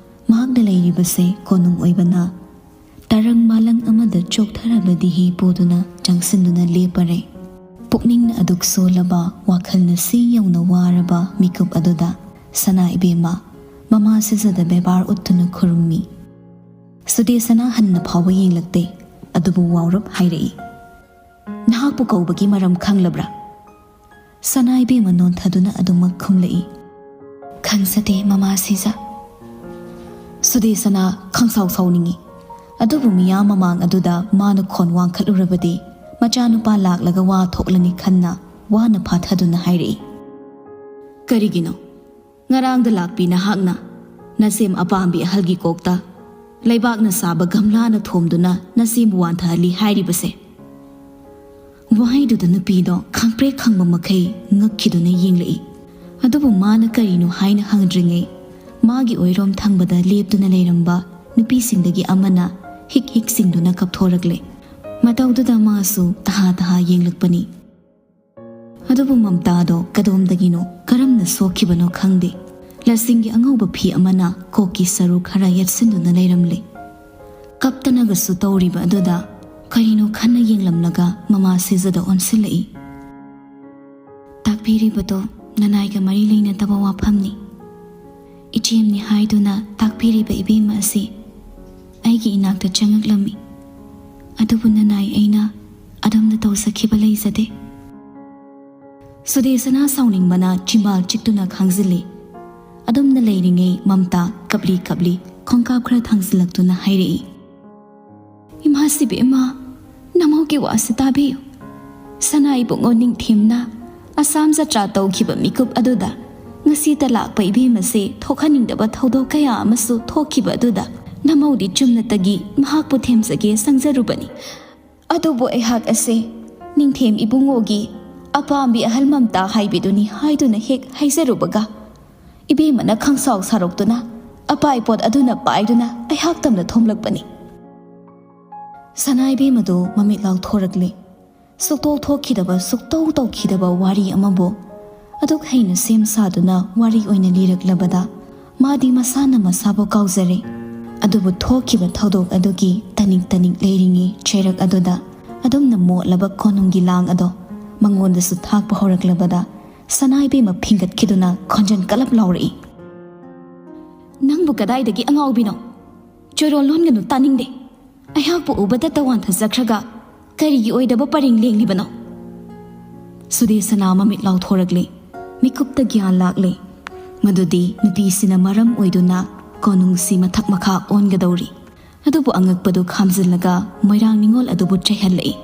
ꯃꯍꯥꯛꯅ ꯂꯩꯔꯤꯕꯁꯦ ꯀꯣꯅꯨꯡ ꯑꯣꯏꯕꯅ ꯇꯔꯪ ꯃꯥꯂꯪ ꯑꯃꯗ ꯆꯣꯛꯊꯔꯕꯗꯤ ꯍꯤ ꯄꯨꯗꯨꯅ ꯆꯪꯁꯤꯟꯗꯨꯅ ꯂꯦꯞꯄꯔꯦ꯫ ꯄꯨꯛꯅꯤꯡꯅ ꯑꯗꯨꯛ ꯁꯣꯜꯂꯕ, ꯋꯥꯈꯜꯅ ꯁꯤ ꯌꯧꯅ ꯋꯥꯔꯕ ꯃꯤꯀꯨꯞ ꯑꯗꯨꯗ ꯁꯅꯥ ꯏꯕꯦꯝꯃ ꯃꯃꯥ ꯁꯤꯖꯗ ꯕꯦꯕꯥꯔ ꯎꯠꯇꯨꯅ ꯈꯨꯔꯨꯝꯃꯤ꯫ ꯁꯨꯗꯦꯁꯅꯥ ꯍꯟꯅ ꯐꯥꯎꯕ ꯌꯦꯡꯂꯛꯇꯦ, ꯑꯗꯨꯕꯨ ꯋꯥꯎꯔꯞ ꯍꯥꯏꯔꯛꯏ, "ꯅꯍꯥꯛꯄꯨ ꯀꯧꯕꯒꯤ ꯃꯔꯝ ꯈꯪꯂꯕ꯭ꯔꯥ?" ꯁꯅꯥ ꯏꯕꯦꯝꯃ ꯅꯣꯟꯊꯗꯨꯅ ꯑꯗꯨꯃꯛ ꯈꯨꯝꯂꯛꯏ, "ꯈꯪꯖꯗꯦ, ꯃꯃꯥ ꯁꯤꯖ꯫" ꯁꯨꯗꯦꯁꯅꯥ ꯈꯪꯁꯥꯎ ꯁꯥꯎꯅꯤꯡꯏ, ꯑꯗꯨꯕꯨ ꯃꯤꯌꯥꯝ ꯃꯃꯥꯡ ꯑꯗꯨꯗ ꯃꯥꯅ ꯈꯣꯟ ꯋꯥꯡꯈꯠꯂꯨꯔꯕꯗꯤ ꯃꯆꯥꯅꯨꯄꯥ ꯂꯥꯛꯂꯒ ꯋꯥ ꯊꯣꯛꯂꯅꯤ ꯈꯟꯅ ꯋꯥꯅ ꯐꯥꯊꯗꯨꯅ ꯍꯥꯏꯔꯛꯏ, "ꯀꯔꯤꯒꯤꯅꯣ? ꯉꯔꯥꯡꯗ ꯂꯥꯛꯄꯤ ꯅꯍꯥꯛꯅ ꯅꯁꯦꯝ ꯑꯄꯥꯝꯕꯤ ꯑꯍꯜꯒꯤ ꯀꯣꯛꯇ ꯂꯩꯕꯥꯛꯅ ꯁꯥꯕ ꯒꯝꯂꯥꯅ ꯊꯣꯝꯗꯨꯅ ꯅꯁꯦꯝꯕꯨ ꯋꯥꯟꯊꯍꯜꯂꯤ ꯍꯥꯏꯔꯤꯕꯁꯦ?" ꯋꯥꯍꯩꯗꯨꯗ ꯅꯨꯄꯤꯗꯣ ꯈꯪꯄ꯭ꯔꯦꯛ ꯈꯪꯕ ꯃꯈꯩ ꯉꯛꯈꯤꯗꯨꯅ ꯌꯦꯡꯂꯛꯏ꯫ ꯑꯗꯨꯕꯨ ꯃꯥꯅ ꯀꯔꯤꯅꯣ ꯍꯥꯏꯅ ꯍꯪꯗ꯭ꯔꯤꯉꯩ, ꯃꯥꯒꯤ ꯑꯣꯏꯔꯣꯝ ꯊꯪꯕꯗ ꯂꯦꯞꯇꯨꯅ ꯂꯩꯔꯝꯕ ꯅꯨꯄꯤꯁꯤꯡꯗꯒꯤ ꯑꯃꯅ ꯍꯤꯛ ꯍꯤꯛ ꯆꯤꯡꯗꯨꯅ ꯀꯞꯊꯣꯔꯛꯂꯦ꯫ ꯃꯇꯧꯗꯨꯗ ꯃꯥꯁꯨ ꯇꯍꯥ ꯇꯍꯥ ꯌꯦꯡꯂꯛꯄꯅꯤ꯫ ꯑꯗꯨꯕꯨ ꯃꯝꯇꯥꯗꯣ ꯀꯗꯣꯝꯗꯒꯤꯅꯣ ꯀꯔꯝꯅ ꯁꯣꯛꯈꯤꯕꯅꯣ ꯈꯪꯗꯦ, ꯂꯁꯤꯡꯒꯤ ꯑꯉꯧꯕ ꯐꯤ ꯑꯃꯅ ꯀꯣꯛꯀꯤ ꯁꯔꯨ ꯈꯔ ꯌꯦꯠꯁꯤꯟꯗꯨꯅ ꯂꯩꯔꯝꯂꯦ꯫ ꯀꯞꯇꯅꯒꯁꯨ ꯇꯧꯔꯤꯕ ꯑꯗꯨꯗ ꯀꯔꯤꯅꯣ ꯈꯟꯅ ꯌꯦꯡꯂꯝꯂꯒ ꯃꯃꯥ ꯁꯤꯖꯗ ꯑꯣꯟꯁꯤꯜꯂꯛꯏ꯫ "ꯇꯥꯛꯄꯤꯔꯤꯕꯗꯣ ꯅꯅꯥꯏꯒ ꯃꯔꯤ ꯂꯩꯅꯗꯕ ꯋꯥꯐꯝꯅꯤ꯫ ꯏꯆꯦꯝꯅꯤ ꯍꯥꯏꯗꯨꯅ ꯇꯥꯛꯄꯤꯔꯤꯕ ꯏꯕꯦꯝꯃ ꯑꯁꯤ ꯑꯩꯒꯤ ꯏꯅꯥꯛꯇ ꯆꯪꯉꯛꯂꯝꯃꯤ, ꯑꯗꯨꯕꯨ ꯅꯅꯥꯏ ꯑꯩꯅ ꯑꯗꯣꯝꯗ ꯇꯧꯖꯈꯤꯕ ꯂꯩꯖꯗꯦ꯫" ꯁꯨꯗꯦꯁꯅꯥ ꯁꯥꯎꯅꯤꯡꯕꯅ ꯆꯤꯝꯕꯥꯜ ꯆꯤꯛꯇꯨꯅ ꯈꯥꯡꯖꯤꯜꯂꯤ꯫ ꯑꯗꯨꯝꯅ ꯂꯩꯔꯤꯉꯩ ꯃꯝꯇꯥ ꯀꯞꯂꯤ ꯀꯞꯂꯤ ꯈꯣꯡꯀꯥꯞ ꯈꯔ ꯊꯥꯡꯖꯤꯜꯂꯛꯇꯨꯅ ꯍꯥꯏꯔꯛꯏ, "ꯏꯃꯥ ꯁꯤꯕꯤ ꯏꯃꯥ, ꯅꯃꯧꯒꯤ ꯋꯥꯁꯤ ꯇꯥꯕꯤꯌꯨ꯫ ꯁꯅꯥ ꯏꯕꯨꯡꯉꯣ ꯅꯤꯡꯊꯦꯝꯅ ꯑꯁꯥꯝ ꯖꯇ꯭ꯔꯥ ꯇꯧꯈꯤꯕ ꯃꯤꯀꯨꯞ ꯑꯗꯨꯗ ꯉꯁꯤꯇ ꯂꯥꯛꯄ ꯏꯕꯦꯝꯃꯁꯦ ꯊꯣꯛꯍꯟꯅꯤꯡꯗꯕ ꯊꯧꯗꯣꯛ ꯀꯌꯥ ꯑꯃꯁꯨ ꯊꯣꯛꯈꯤꯕ ꯑꯗꯨꯗ ꯅꯃꯧꯗꯤ ꯆꯨꯝꯅꯇꯒꯤ ꯃꯍꯥꯛꯄꯨ ꯊꯦꯝꯖꯒꯦ ꯆꯪꯖꯔꯨꯕꯅꯤ꯫ ꯑꯗꯨꯕꯨ ꯑꯩꯍꯥꯛ ꯑꯁꯦ ꯅꯤꯡꯊꯦꯝ ꯏꯕꯨꯡꯉꯣꯒꯤ ꯑꯄꯥꯝꯕꯤ ꯑꯍꯜ ꯃꯝꯇꯥ ꯍꯥꯏꯕꯤꯗꯨꯅꯤ ꯍꯥꯏꯗꯨꯅ ꯍꯦꯛ ꯍꯥꯏꯖꯔꯨꯕꯒ, ꯏꯕꯦꯝꯃꯅ ꯈꯪꯁꯥꯎ ꯁꯥꯔꯣꯛꯇꯨꯅ ꯑꯄꯥꯏ ꯄꯣꯠ ꯑꯗꯨꯅ ꯄꯥꯏꯗꯨꯅ ꯑꯩꯍꯥꯛ ꯇꯝꯅ ꯊꯣꯝꯂꯛꯄꯅꯤ꯫" ꯁꯅꯥ ꯏꯕꯦꯝꯃꯗꯨ ꯃꯃꯤꯠ ꯂꯥꯎꯊꯣꯔꯛꯂꯦ꯫ ꯁꯨꯛꯇꯧ ꯊꯣꯛꯈꯤꯗꯕ, ꯁꯨꯛꯇꯧ ꯇꯧꯈꯤꯗꯕ ꯋꯥꯔꯤ ꯑꯃꯕꯨ ꯑꯗꯨꯛ ꯍꯩꯅ ꯁꯦꯝ ꯁꯥꯗꯨꯅ ꯋꯥꯔꯤ ꯑꯣꯏꯅ ꯂꯤꯔꯛꯂꯕꯗ ꯃꯥꯗꯤ ꯃꯁꯥꯅ ꯃꯁꯥꯕꯨ ꯀꯥꯎꯖꯔꯦ꯫ ꯑꯗꯨꯕꯨ ꯊꯣꯛꯈꯤꯕ ꯊꯧꯗꯣꯛ ꯑꯗꯨꯒꯤ ꯇꯅꯤꯛ ꯇꯅꯤꯛ ꯂꯩꯔꯤꯉꯩ ꯆꯩꯔꯛ ꯑꯗꯨꯗ ꯑꯗꯨꯝꯅ ꯃꯣꯠꯂꯕ ꯀꯣꯅꯨꯡꯒꯤ ꯂꯥꯡ ꯑꯗꯣ ꯃꯉꯣꯟꯗꯁꯨ ꯊꯥꯛꯄ ꯍꯧꯔꯛꯂꯕꯗ ꯁꯅꯥ ꯏꯕꯦꯝꯃ ꯐꯤꯡꯒꯠꯈꯤꯗꯨꯅ ꯈꯣꯟꯖꯦꯜ ꯀꯜꯂꯞ ꯂꯥꯎꯔꯛꯏ, "ꯅꯪꯕꯨ ꯀꯗꯥꯏꯗꯒꯤ ꯑꯉꯥꯎꯕꯤꯅꯣ? ꯆꯣꯏꯔꯣꯜ ꯂꯣꯟꯒꯅꯨ, ꯇꯥꯅꯤꯡꯗꯦ꯫ ꯑꯩꯍꯥꯛꯄꯨ ꯎꯕꯗꯇ ꯋꯥꯟꯊꯖꯈ꯭ꯔꯒ ꯀꯔꯤꯒꯤ ꯑꯣꯏꯗꯕ ꯄꯔꯦꯡ ꯂꯦꯡꯂꯤꯕꯅꯣ?" ꯁꯨꯗꯦꯁꯅꯥ ꯃꯃꯤꯠ ꯂꯥꯎꯊꯣꯔꯛꯂꯦ꯫ ꯃꯤꯀꯨꯞꯇ ꯒ꯭ꯌꯥꯟ ꯂꯥꯛꯂꯦ꯫ ꯃꯗꯨꯗꯤ ꯅꯨꯄꯤꯁꯤꯅ ꯃꯔꯝ ꯑꯣꯏꯗꯨꯅ ꯀꯣꯅꯨꯡꯁꯤ ꯃꯊꯛ ꯃꯈꯥ ꯑꯣꯟꯒꯗꯧꯔꯤ꯫ ꯑꯗꯨꯕꯨ ꯑꯉꯛꯄꯗꯨ ꯈꯥꯝꯖꯤꯜꯂꯒ ꯃꯣꯏꯔꯥꯡ ꯅꯤꯉꯣꯜ ꯑꯗꯨꯕꯨ ꯆꯩꯍꯜꯂꯛꯏ꯫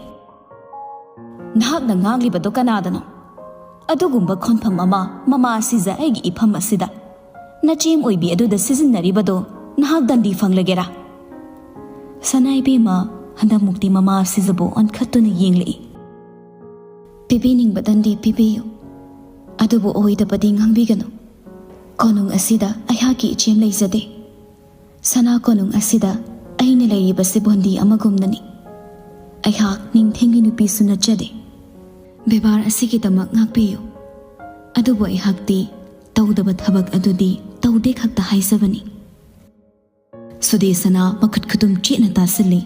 "ꯅꯍꯥꯛꯅ ꯉꯥꯡꯂꯤꯕꯗꯣ ꯀꯅꯥꯗꯅꯣ? ꯑꯗꯨꯒꯨꯝꯕ ꯈꯣꯟꯐꯝ ꯑꯃ ꯃꯃꯥ ꯑꯁꯤꯖ ꯑꯩꯒꯤ ꯏꯐꯝ ꯑꯁꯤꯗ ꯅꯆꯦꯝ ꯑꯣꯏꯕꯤ ꯑꯗꯨꯗ ꯁꯤꯖꯤꯟꯅꯔꯤꯕꯗꯣ ꯅꯍꯥꯛ ꯗꯟꯗꯤ ꯐꯪꯂꯒꯦꯔꯥ?" ꯁꯅꯥ ꯏꯕꯦꯝꯃ ꯍꯟꯗꯛꯃꯨꯛꯇꯤ ꯃꯃꯥ ꯑꯁꯤꯖꯕꯨ ꯑꯣꯟꯈꯠꯇꯨꯅ ꯌꯦꯡꯂꯛꯏ꯫ "ꯄꯤꯕꯤꯅꯤꯡꯕ ꯗꯟꯗꯤ ꯄꯤꯕꯤꯌꯨ, ꯑꯗꯨꯕꯨ ꯑꯣꯏꯗꯕꯗꯤ ꯉꯥꯡꯕꯤꯒꯅꯨ꯫ ꯀꯣꯅꯨꯡ ꯑꯁꯤꯗ ꯑꯩꯍꯥꯛꯀꯤ ꯏꯆꯦꯝ ꯂꯩꯖꯗꯦ꯫ ꯁꯅꯥ ꯀꯣꯅꯨꯡ ꯑꯁꯤꯗ ꯑꯩꯅ ꯂꯩꯔꯤꯕꯁꯤ ꯕꯣꯟꯗꯤ ꯑꯃꯒꯨꯝꯅꯅꯤ꯫ ꯑꯩꯍꯥꯛ ꯅꯤꯡꯊꯦꯝꯒꯤ ꯅꯨꯄꯤꯁꯨ ꯅꯠꯆꯗꯦ꯫ ꯕꯦꯕꯥꯔ ꯑꯁꯤꯒꯤꯗꯃꯛ ꯉꯥꯛꯄꯤꯌꯨ꯫ ꯑꯗꯨꯕꯨ ꯑꯩꯍꯥꯛꯇꯤ ꯇꯧꯗꯕ ꯊꯕꯛ ꯑꯗꯨꯗꯤ ꯇꯧꯗꯦ ꯈꯛꯇ ꯍꯥꯏꯖꯕꯅꯤ꯫" ꯁꯨꯗꯦꯁꯅꯥ ꯃꯈꯨꯠ ꯈꯨꯇꯨꯝ ꯆꯦꯠꯅ ꯇꯥꯁꯤꯜꯂꯤ꯫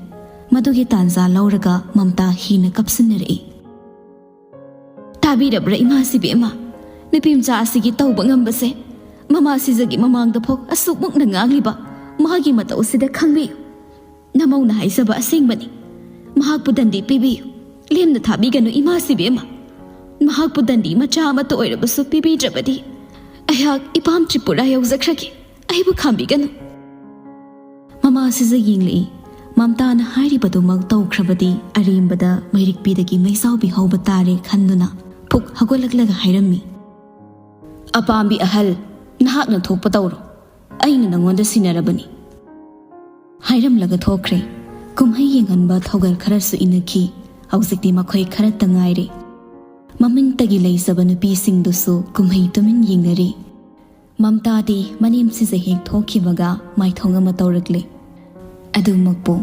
ꯃꯗꯨꯒꯤ ꯇꯥꯟꯖꯥ ꯂꯧꯔꯒ ꯃꯝꯇꯥ ꯍꯦꯟꯅ ꯀꯞꯁꯤꯟꯅꯔꯛꯏ꯫ "ꯇꯥꯕꯤꯔꯕ꯭ꯔꯥ ꯏꯃꯥ ꯁꯤꯕꯤ ꯏꯃꯥ? ꯅꯨꯄꯤ ꯃꯆꯥ ꯑꯁꯤꯒꯤ ꯇꯧꯕ ꯉꯝꯕꯁꯦ꯫ ꯃꯃꯥ ꯁꯤꯖꯒꯤ ꯃꯃꯥꯡꯗ ꯐꯥꯎ ꯑꯁꯨꯛ ꯃꯨꯛꯅ ꯉꯥꯡꯂꯤꯕ ꯃꯥꯒꯤ ꯃꯇꯧꯁꯤꯗ ꯈꯪꯕꯤꯌꯨ꯫ ꯅꯃꯧꯅ ꯍꯥꯏꯖꯕ ꯑꯁꯦꯡꯕꯅꯤ꯫ ꯃꯍꯥꯛꯄꯨ ꯗꯟꯗꯤ ꯄꯤꯕꯤꯌꯨ꯫ ꯂꯦꯝꯅ ꯊꯥꯕꯤꯒꯅꯨ ꯏꯃꯥ ꯁꯤꯕꯤ ꯏꯃꯥ꯫ ꯃꯍꯥꯛꯄꯨ ꯗꯟꯗꯤ ꯃꯆꯥ ꯑꯃꯠꯇ ꯑꯣꯏꯔꯕꯁꯨ ꯄꯤꯕꯤꯗ꯭ꯔꯕꯗꯤ ꯑꯩꯍꯥꯛ ꯏꯄꯥꯝ ꯇ꯭ꯔꯤꯄꯨꯔꯥ ꯌꯧꯖꯈ꯭ꯔꯒꯦ꯫ ꯑꯩꯕꯨ ꯈꯥꯝꯕꯤꯒꯅꯨ꯫ ꯃꯃꯥ ꯁꯤꯖ ꯌꯦꯡꯂꯛꯏ꯫ ꯃꯝꯇꯥꯅ ꯍꯥꯏꯔꯤꯕꯗꯨꯃꯛ ꯇꯧꯈ꯭ꯔꯕꯗꯤ ꯑꯔꯦꯝꯕꯗ ꯃꯩꯔꯤꯛꯄꯤꯗꯒꯤ ꯃꯩꯖꯥꯎꯕꯤ ꯍꯧꯕ ꯇꯥꯔꯦ ꯈꯟꯗꯨꯅ ꯐꯨꯛ ꯍꯧꯒꯠꯂꯛꯂꯒ ꯍꯥꯏꯔꯝꯃꯤ, "ꯑꯄꯥꯝꯕꯤ ꯑꯍꯜ, ꯅꯍꯥꯛꯅ ꯊꯣꯛꯄ ꯇꯧꯔꯣ꯫ ꯑꯩꯅ ꯅꯉꯣꯟꯗ ꯁꯤꯟꯅꯔꯕꯅꯤ꯫" ꯍꯥꯏꯔꯝꯂꯒ ꯊꯣꯛꯈ꯭ꯔꯦ꯫ ꯀꯨꯝꯍꯩ ꯌꯦꯡꯍꯟꯕ ꯊꯧꯒꯜ ꯈꯔꯁꯨ ꯏꯟꯅꯈꯤ꯫ ꯍꯧꯖꯤꯛꯇꯤ ꯃꯈꯣꯏ ꯈꯔꯇ ꯉꯥꯏꯔꯦ꯫ ꯃꯃꯤꯡꯇꯒꯤ ꯂꯩꯖꯕ ꯅꯨꯄꯤꯁꯤꯡꯗꯨꯁꯨ ꯀꯨꯝꯍꯩ ꯇꯨꯃꯤꯟ ꯌꯦꯡꯅꯔꯤ꯫ ꯃꯝꯇꯥꯗꯤ ꯃꯅꯦꯝ ꯁꯤꯖ ꯍꯦꯛ ꯊꯣꯛꯈꯤꯕꯒ ꯃꯥꯏꯊꯣꯡ ꯑꯃ ꯇꯧꯔꯛꯂꯦ꯫ ꯑꯗꯨꯃꯛꯄꯨ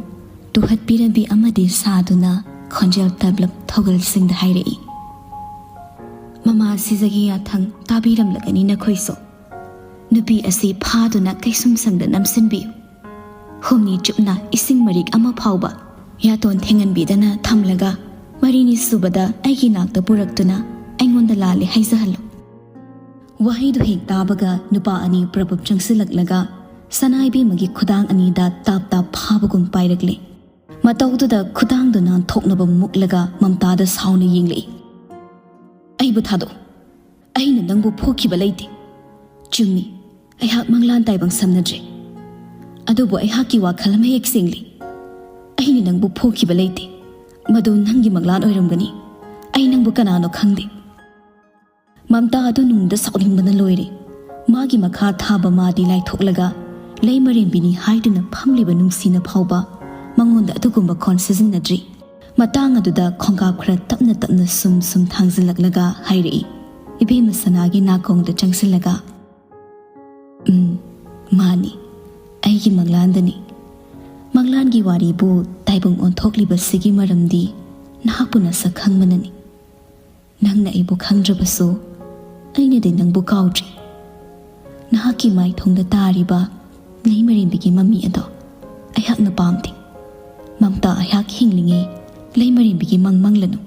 ꯇꯨꯍꯠꯄꯤꯔꯕꯤ ꯑꯃꯗꯤ ꯁꯥꯗꯨꯅ ꯈꯣꯟꯖꯦꯜ ꯇꯞꯂꯞ ꯊꯧꯒꯜꯁꯤꯡꯗ ꯍꯥꯏꯔꯛꯏ, "ꯃꯃꯥ ꯁꯤꯖꯒꯤ ꯌꯥꯊꯪ ꯇꯥꯕꯤꯔꯝꯂꯒꯅꯤ ꯅꯈꯣꯏꯁꯨ꯫ ꯅꯨꯄꯤ ꯑꯁꯤ ꯐꯥꯗꯨꯅ ꯀꯩꯁꯨꯝꯁꯪꯗ ꯅꯝꯁꯤꯟꯕꯤꯌꯨ꯫ ꯍꯨꯝꯅꯤ ꯆꯨꯞꯅ ꯏꯁꯤꯡ ꯃꯔꯤꯛ ꯑꯃ ꯐꯥꯎꯕ ꯌꯥꯇꯣꯟ ꯊꯦꯡꯍꯟꯕꯤꯗꯅ ꯊꯝꯂꯒ ꯃꯔꯤꯅꯤ ꯁꯨꯕꯗ ꯑꯩꯒꯤ ꯅꯥꯛꯇ ꯄꯨꯔꯛꯇꯨꯅ ꯑꯩꯉꯣꯟꯗ ꯂꯥꯜꯂꯦ ꯍꯥꯏꯖꯍꯜꯂꯨ꯫" ꯋꯥꯍꯩꯗꯨ ꯍꯦꯛ ꯇꯥꯕꯒ ꯅꯨꯄꯥ ꯑꯅꯤ ꯄ꯭ꯔꯄꯨꯞ ꯆꯪꯁꯤꯜꯂꯛꯂꯒ ꯁꯅꯥ ꯏꯕꯦꯝꯃꯒꯤ ꯈꯨꯗꯥꯡ ꯑꯅꯤꯗ ꯇꯥꯞ ꯇꯥꯞ ꯐꯥꯕꯒꯨꯝ ꯄꯥꯏꯔꯛꯂꯦ꯫ ꯃꯇꯧꯗꯨꯗ ꯈꯨꯗꯥꯡꯗꯨ ꯅꯥꯟꯊꯣꯛꯅꯕ ꯃꯨꯛꯂꯒ ꯃꯝꯇꯥꯗ ꯁꯥꯎꯅ ꯌꯦꯡꯂꯛꯏ꯫ "ꯑꯩꯕꯨ ꯊꯥꯗꯣꯛꯎ꯫ ꯑꯩꯅ ꯅꯪꯕꯨ ꯐꯨꯈꯤꯕ ꯂꯩꯇꯦ꯫ ꯆꯨꯝꯃꯤ, ꯑꯩꯍꯥꯛ ꯃꯪꯂꯥꯟ ꯇꯥꯏꯕꯪ ꯁꯝꯅꯗ꯭ꯔꯦ꯫ ꯑꯗꯨꯕꯨ ꯑꯩꯍꯥꯛꯀꯤ ꯋꯥꯈꯜ ꯑꯃ ꯍꯦꯛ ꯁꯦꯡꯂꯤ꯫ ꯑꯩꯅ ꯅꯪꯕꯨ ꯐꯨꯈꯤꯕ ꯂꯩꯇꯦ꯫ ꯃꯗꯨ ꯅꯪꯒꯤ ꯃꯪꯂꯥꯟ ꯑꯣꯏꯔꯝꯒꯅꯤ꯫ ꯑꯩ ꯅꯪꯕꯨ ꯀꯅꯥꯅꯣ ꯈꯪꯗꯦ꯫" ꯃꯝꯇꯥ ꯑꯗꯨ ꯅꯨꯡꯗ ꯁꯥꯎꯅꯤꯡꯕꯅ ꯂꯣꯏꯔꯦ꯫ ꯃꯥꯒꯤ ꯃꯈꯥ ꯊꯥꯕ ꯃꯥꯗꯤ ꯂꯥꯏꯊꯣꯛꯂꯒ ꯂꯩꯃꯔꯦꯝꯕꯤꯅꯤ ꯍꯥꯏꯗꯨꯅ ꯐꯝꯂꯤꯕ ꯅꯨꯡꯁꯤꯅ ꯐꯥꯎꯕ ꯃꯉꯣꯟꯗ ꯑꯗꯨꯒꯨꯝꯕ ꯈꯣꯟ ꯁꯤꯖꯤꯟꯅꯗ꯭ꯔꯤ꯫ ꯃꯇꯥꯡ ꯑꯗꯨꯗ ꯈꯣꯡꯀꯥꯞ ꯈꯔ ꯇꯞꯅ ꯇꯞꯅ ꯁꯨꯝ ꯁꯨꯝ ꯊꯥꯡꯖꯤꯜꯂꯛꯂꯒ ꯍꯥꯏꯔꯛꯏ, ꯏꯕꯦꯝꯃ ꯁꯅꯥꯒꯤ ꯅꯥꯀꯣꯡꯗ ꯆꯪꯁꯤꯜꯂꯒ, "ꯎꯝ, ꯃꯥꯅꯤ, ꯑꯩꯒꯤ ꯃꯪꯂꯥꯟꯗꯅꯤ꯫ ꯃꯪꯂꯥꯟꯒꯤ ꯋꯥꯔꯤꯕꯨ ꯇꯥꯏꯕꯪ ꯑꯣꯟꯊꯣꯛꯂꯤꯕꯁꯤꯒꯤ ꯃꯔꯝꯗꯤ ꯅꯍꯥꯛꯄꯨ ꯅꯁꯛ ꯈꯪꯕꯅꯅꯤ꯫ ꯅꯪꯅ ꯑꯩꯕꯨ ꯈꯪꯗ꯭ꯔꯕꯁꯨ ꯑꯩꯅꯗꯤ ꯅꯪꯕꯨ ꯀꯥꯎꯗ꯭ꯔꯤ꯫ ꯅꯍꯥꯛꯀꯤ ꯃꯥꯏꯊꯣꯡꯗ ꯇꯥꯔꯤꯕ ꯂꯩꯃꯔꯦꯝꯕꯤꯒꯤ ꯃꯃꯤ ꯑꯗꯣ ꯑꯩꯍꯥꯛꯅ ꯄꯥꯝꯗꯦ꯫ ꯃꯝꯇꯥ ꯑꯩꯍꯥꯛ ꯍꯤꯡꯂꯤꯉꯩ ꯂꯩꯃꯔꯦꯝꯕꯤꯒꯤ ꯃꯪ ꯃꯪꯂꯅꯨ꯫"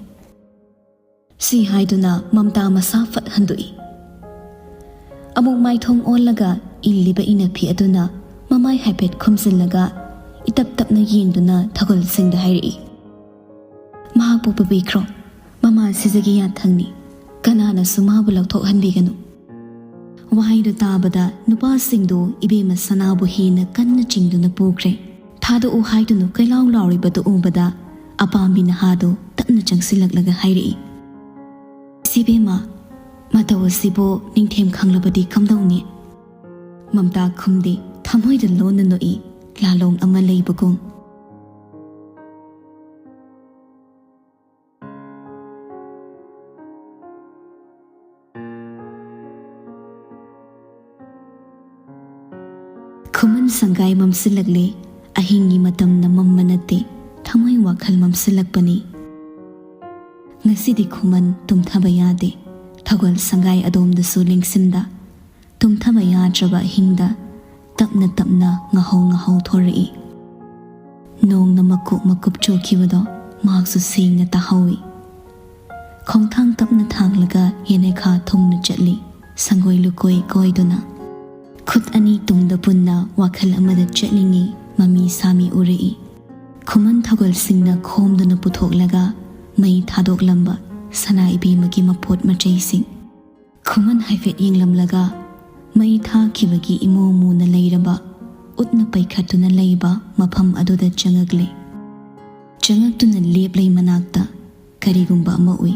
ꯁꯤ ꯍꯥꯏꯗꯨꯅ ꯃꯝꯇꯥ ꯃꯁꯥ ꯐꯠ ꯍꯟꯗꯣꯛꯏ꯫ ꯑꯃꯨꯛ ꯃꯥꯏꯊꯣꯡ ꯑꯣꯜꯂꯒ ꯏꯜꯂꯤꯕ ꯏꯅꯐꯤ ꯑꯗꯨꯅ ꯃꯃꯥꯏ ꯍꯥꯏꯐꯦꯠ ꯈꯨꯝꯖꯤꯜꯂꯒ ꯏꯇꯞ ꯇꯞꯅ ꯌꯦꯡꯗꯨꯅ ꯊꯧꯒꯜꯁꯤꯡꯗ ꯍꯥꯏꯔꯛꯏ, "ꯃꯍꯥꯛꯄꯨ ꯄꯨꯕꯤꯈ꯭ꯔꯣ꯫ ꯃꯃꯥ ꯁꯤꯖꯒꯤ ꯌꯥꯊꯪꯅꯤ꯫ ꯀꯅꯥꯅꯁꯨ ꯃꯥꯕꯨ ꯂꯧꯊꯣꯛꯍꯟꯕꯤꯒꯅꯨ꯫" ꯋꯥꯍꯩꯗꯨ ꯇꯥꯕꯗ ꯅꯨꯄꯥꯁꯤꯡꯗꯨ ꯏꯕꯦꯝꯃ ꯁꯅꯥꯕꯨ ꯍꯦꯟꯅ ꯀꯟꯅ ꯆꯤꯡꯗꯨꯅ ꯄꯨꯈ꯭ꯔꯦ꯫ "ꯊꯥꯗꯣꯛꯎ" ꯍꯥꯏꯗꯨꯅ ꯀꯣꯏꯂꯥꯎ ꯂꯥꯎꯔꯤꯕꯗꯨ ꯎꯕꯗ ꯑꯄꯥꯝꯕꯤ ꯅꯍꯥꯗꯨ ꯇꯞꯅ ꯆꯪꯁꯤꯜꯂꯛꯂꯒ ꯍꯥꯏꯔꯛꯏ, "ꯏꯆꯦꯕꯦꯝꯃ, ꯃꯇꯧ ꯑꯁꯤꯕꯨ ꯅꯤꯡꯊꯦꯝ ꯈꯪꯂꯕꯗꯤ ꯀꯝꯗꯧꯅꯤ?" ꯃꯝꯇꯥ ꯈꯨꯝꯗꯦ, ꯊꯃꯣꯏꯗ ꯂꯣꯟꯅ ꯅꯣꯛꯏ, ꯂꯥꯂꯣꯡ ꯑꯃ ꯂꯩꯕꯒꯨꯝ꯫ ꯈꯨꯃꯟ ꯁꯪꯒꯥꯏ ꯃꯝꯁꯤꯜꯂꯛꯂꯦ꯫ ꯑꯍꯤꯡꯒꯤ ꯃꯇꯝꯅ ꯃꯝꯕ ꯅꯠꯇꯦ, ꯊꯃꯣꯏ ꯋꯥꯈꯜ ꯃꯝꯁꯤꯜꯂꯛꯄꯅꯤ꯫ ꯉꯁꯤꯗꯤ ꯈꯨꯃꯟ ꯇꯨꯝꯊꯕ ꯌꯥꯗꯦ꯫ ꯊꯧꯒꯜ ꯁꯪꯒꯥꯏ ꯑꯗꯣꯝꯗꯁꯨ ꯂꯦꯡꯁꯤꯟꯗ, ꯇꯨꯝꯊꯕ ꯌꯥꯗ꯭ꯔꯕ ꯑꯍꯤꯡꯗ ꯇꯞꯅ ꯇꯞꯅ ꯉꯥꯍꯧ ꯉꯥꯍꯧ ꯊꯣꯔꯛꯏ꯫ ꯅꯣꯡꯅ ꯃꯀꯨꯞ ꯃꯀꯨꯞ ꯆꯨꯈꯤꯕꯗꯣ ꯃꯍꯥꯛꯁꯨ ꯁꯦꯡꯅ ꯇꯥꯍꯧꯏ꯫ ꯈꯣꯡꯊꯥꯡ ꯇꯞꯅ ꯊꯥꯡꯂꯒ ꯌꯦꯅꯦꯈꯥ ꯊꯨꯡꯅ ꯆꯠꯂꯤ, ꯁꯪꯒꯣꯏ ꯂꯨꯀꯣꯏ ꯀꯣꯏꯗꯨꯅ꯫ ꯈꯨꯠ ꯑꯅꯤ ꯇꯨꯡꯗ ꯄꯨꯟꯅ ꯋꯥꯈꯜ ꯑꯃꯗ ꯆꯠꯂꯤꯉꯩ ꯃꯃꯤ ꯁꯥꯃꯤ ꯎꯔꯛꯏ꯫ ꯈꯨꯃꯟ ꯊꯧꯒꯜꯁꯤꯡꯅ ꯈꯣꯝꯗꯨꯅ ꯄꯨꯊꯣꯛꯂꯒ ꯃꯩ ꯊꯥꯗꯣꯛꯂꯝꯕ ꯁꯅꯥ ꯏꯕꯦꯝꯃꯒꯤ ꯃꯄꯣꯠ ꯃꯆꯩꯁꯤꯡ꯫ ꯈꯨꯃꯟ ꯍꯥꯏꯐꯦꯠ ꯌꯦꯡꯂꯝꯂꯒ ꯃꯩ ꯊꯥꯈꯤꯕꯒꯤ ꯏꯃꯨ ꯃꯨꯅ ꯂꯩꯔꯕ, ꯎꯠꯅ ꯄꯩꯈꯠꯇꯨꯅ ꯂꯩꯕ ꯃꯐꯝ ꯑꯗꯨꯗ ꯆꯪꯉꯛꯂꯦ꯫ ꯆꯪꯉꯛꯇꯨꯅ ꯂꯦꯞꯂꯩ ꯃꯅꯥꯛꯇ ꯀꯔꯤꯒꯨꯝꯕ ꯑꯃ ꯎꯏ꯫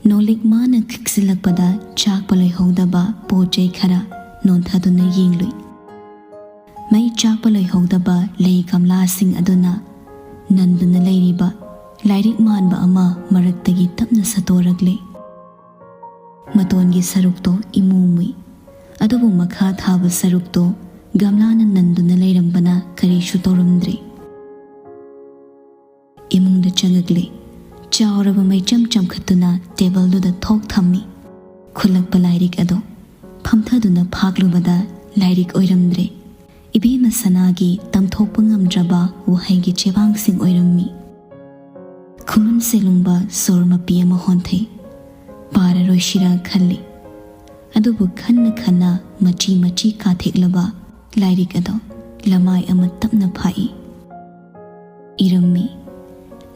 ꯅꯣꯡꯂꯤꯛ ꯃꯥꯅ ꯈꯤꯛꯆꯤꯜꯂꯛꯄꯗ ꯆꯥꯛꯄ ꯂꯣꯏꯍꯧꯗꯕ ꯄꯣꯠ ꯆꯩ ꯈꯔ ꯅꯣꯟꯊꯗꯨꯅ ꯌꯦꯡꯂꯨꯏ꯫ ꯃꯩ ꯆꯥꯛꯄ ꯂꯣꯏꯍꯧꯗꯕ ꯂꯩ ꯒꯝꯂꯥꯁꯤꯡ ꯑꯗꯨꯅ ꯅꯟꯗꯨꯅ ꯂꯩꯔꯤꯕ ꯂꯥꯏꯔꯤꯛ ꯃꯥꯟꯕ ꯑꯃ ꯃꯔꯛꯇꯒꯤ ꯇꯞꯅ ꯁꯠꯇꯣꯔꯛꯂꯦ꯫ ꯃꯇꯣꯟꯒꯤ ꯁꯔꯨꯛꯇꯣ ꯏꯃꯨ ꯃꯨꯏ, ꯑꯗꯨꯕꯨ ꯃꯈꯥ ꯊꯥꯕ ꯁꯔꯨꯛꯇꯣ ꯒꯝꯂꯥꯅ ꯅꯟꯗꯨꯅ ꯂꯩꯔꯝꯕꯅ ꯀꯔꯤꯁꯨ ꯇꯧꯔꯝꯗ꯭ꯔꯦ꯫ ꯏꯃꯨꯡꯗ ꯆꯪꯉꯛꯂꯦ꯫ ꯆꯥꯎꯔꯕ ꯃꯩꯆꯝ ꯆꯝꯈꯠꯇꯨꯅ ꯇꯦꯕꯜꯗꯨꯗ ꯊꯣꯛ ꯊꯝꯃꯤ꯫ ꯈꯨꯜꯂꯛꯄ ꯂꯥꯏꯔꯤꯛ ꯑꯗꯣ ꯐꯝꯊꯗꯨꯅ ꯐꯥꯛꯂꯨꯕꯗ ꯂꯥꯏꯔꯤꯛ ꯑꯣꯏꯔꯝꯗ꯭ꯔꯦ꯫ ꯏꯕꯦꯝꯃ ꯁꯅꯥꯒꯤ ꯇꯝꯊꯣꯛꯄ ꯉꯝꯗ꯭ꯔꯕ ꯋꯥꯍꯩꯒꯤ ꯆꯦꯕꯥꯡꯁꯤꯡ ꯑꯣꯏꯔꯝꯃꯤ꯫ ꯈꯨꯃꯟ ꯁꯦꯂꯨꯡꯕ ꯁꯣꯔ ꯃꯄꯤ ꯑꯃ ꯍꯣꯟꯊꯩ꯫ ꯄꯥꯔꯔꯣꯏꯁꯤꯔ ꯈꯜꯂꯤ꯫ ꯑꯗꯨꯕꯨ ꯈꯟꯅ ꯈꯟꯅ ꯃꯆꯤ ꯃꯆꯤ ꯀꯥꯊꯦꯛꯂꯕ ꯂꯥꯏꯔꯤꯛ ꯑꯗꯣ ꯂꯃꯥꯏ ꯑꯃ ꯇꯞꯅ ꯐꯥꯛꯏ꯫ ꯏꯔꯝꯃꯤ꯫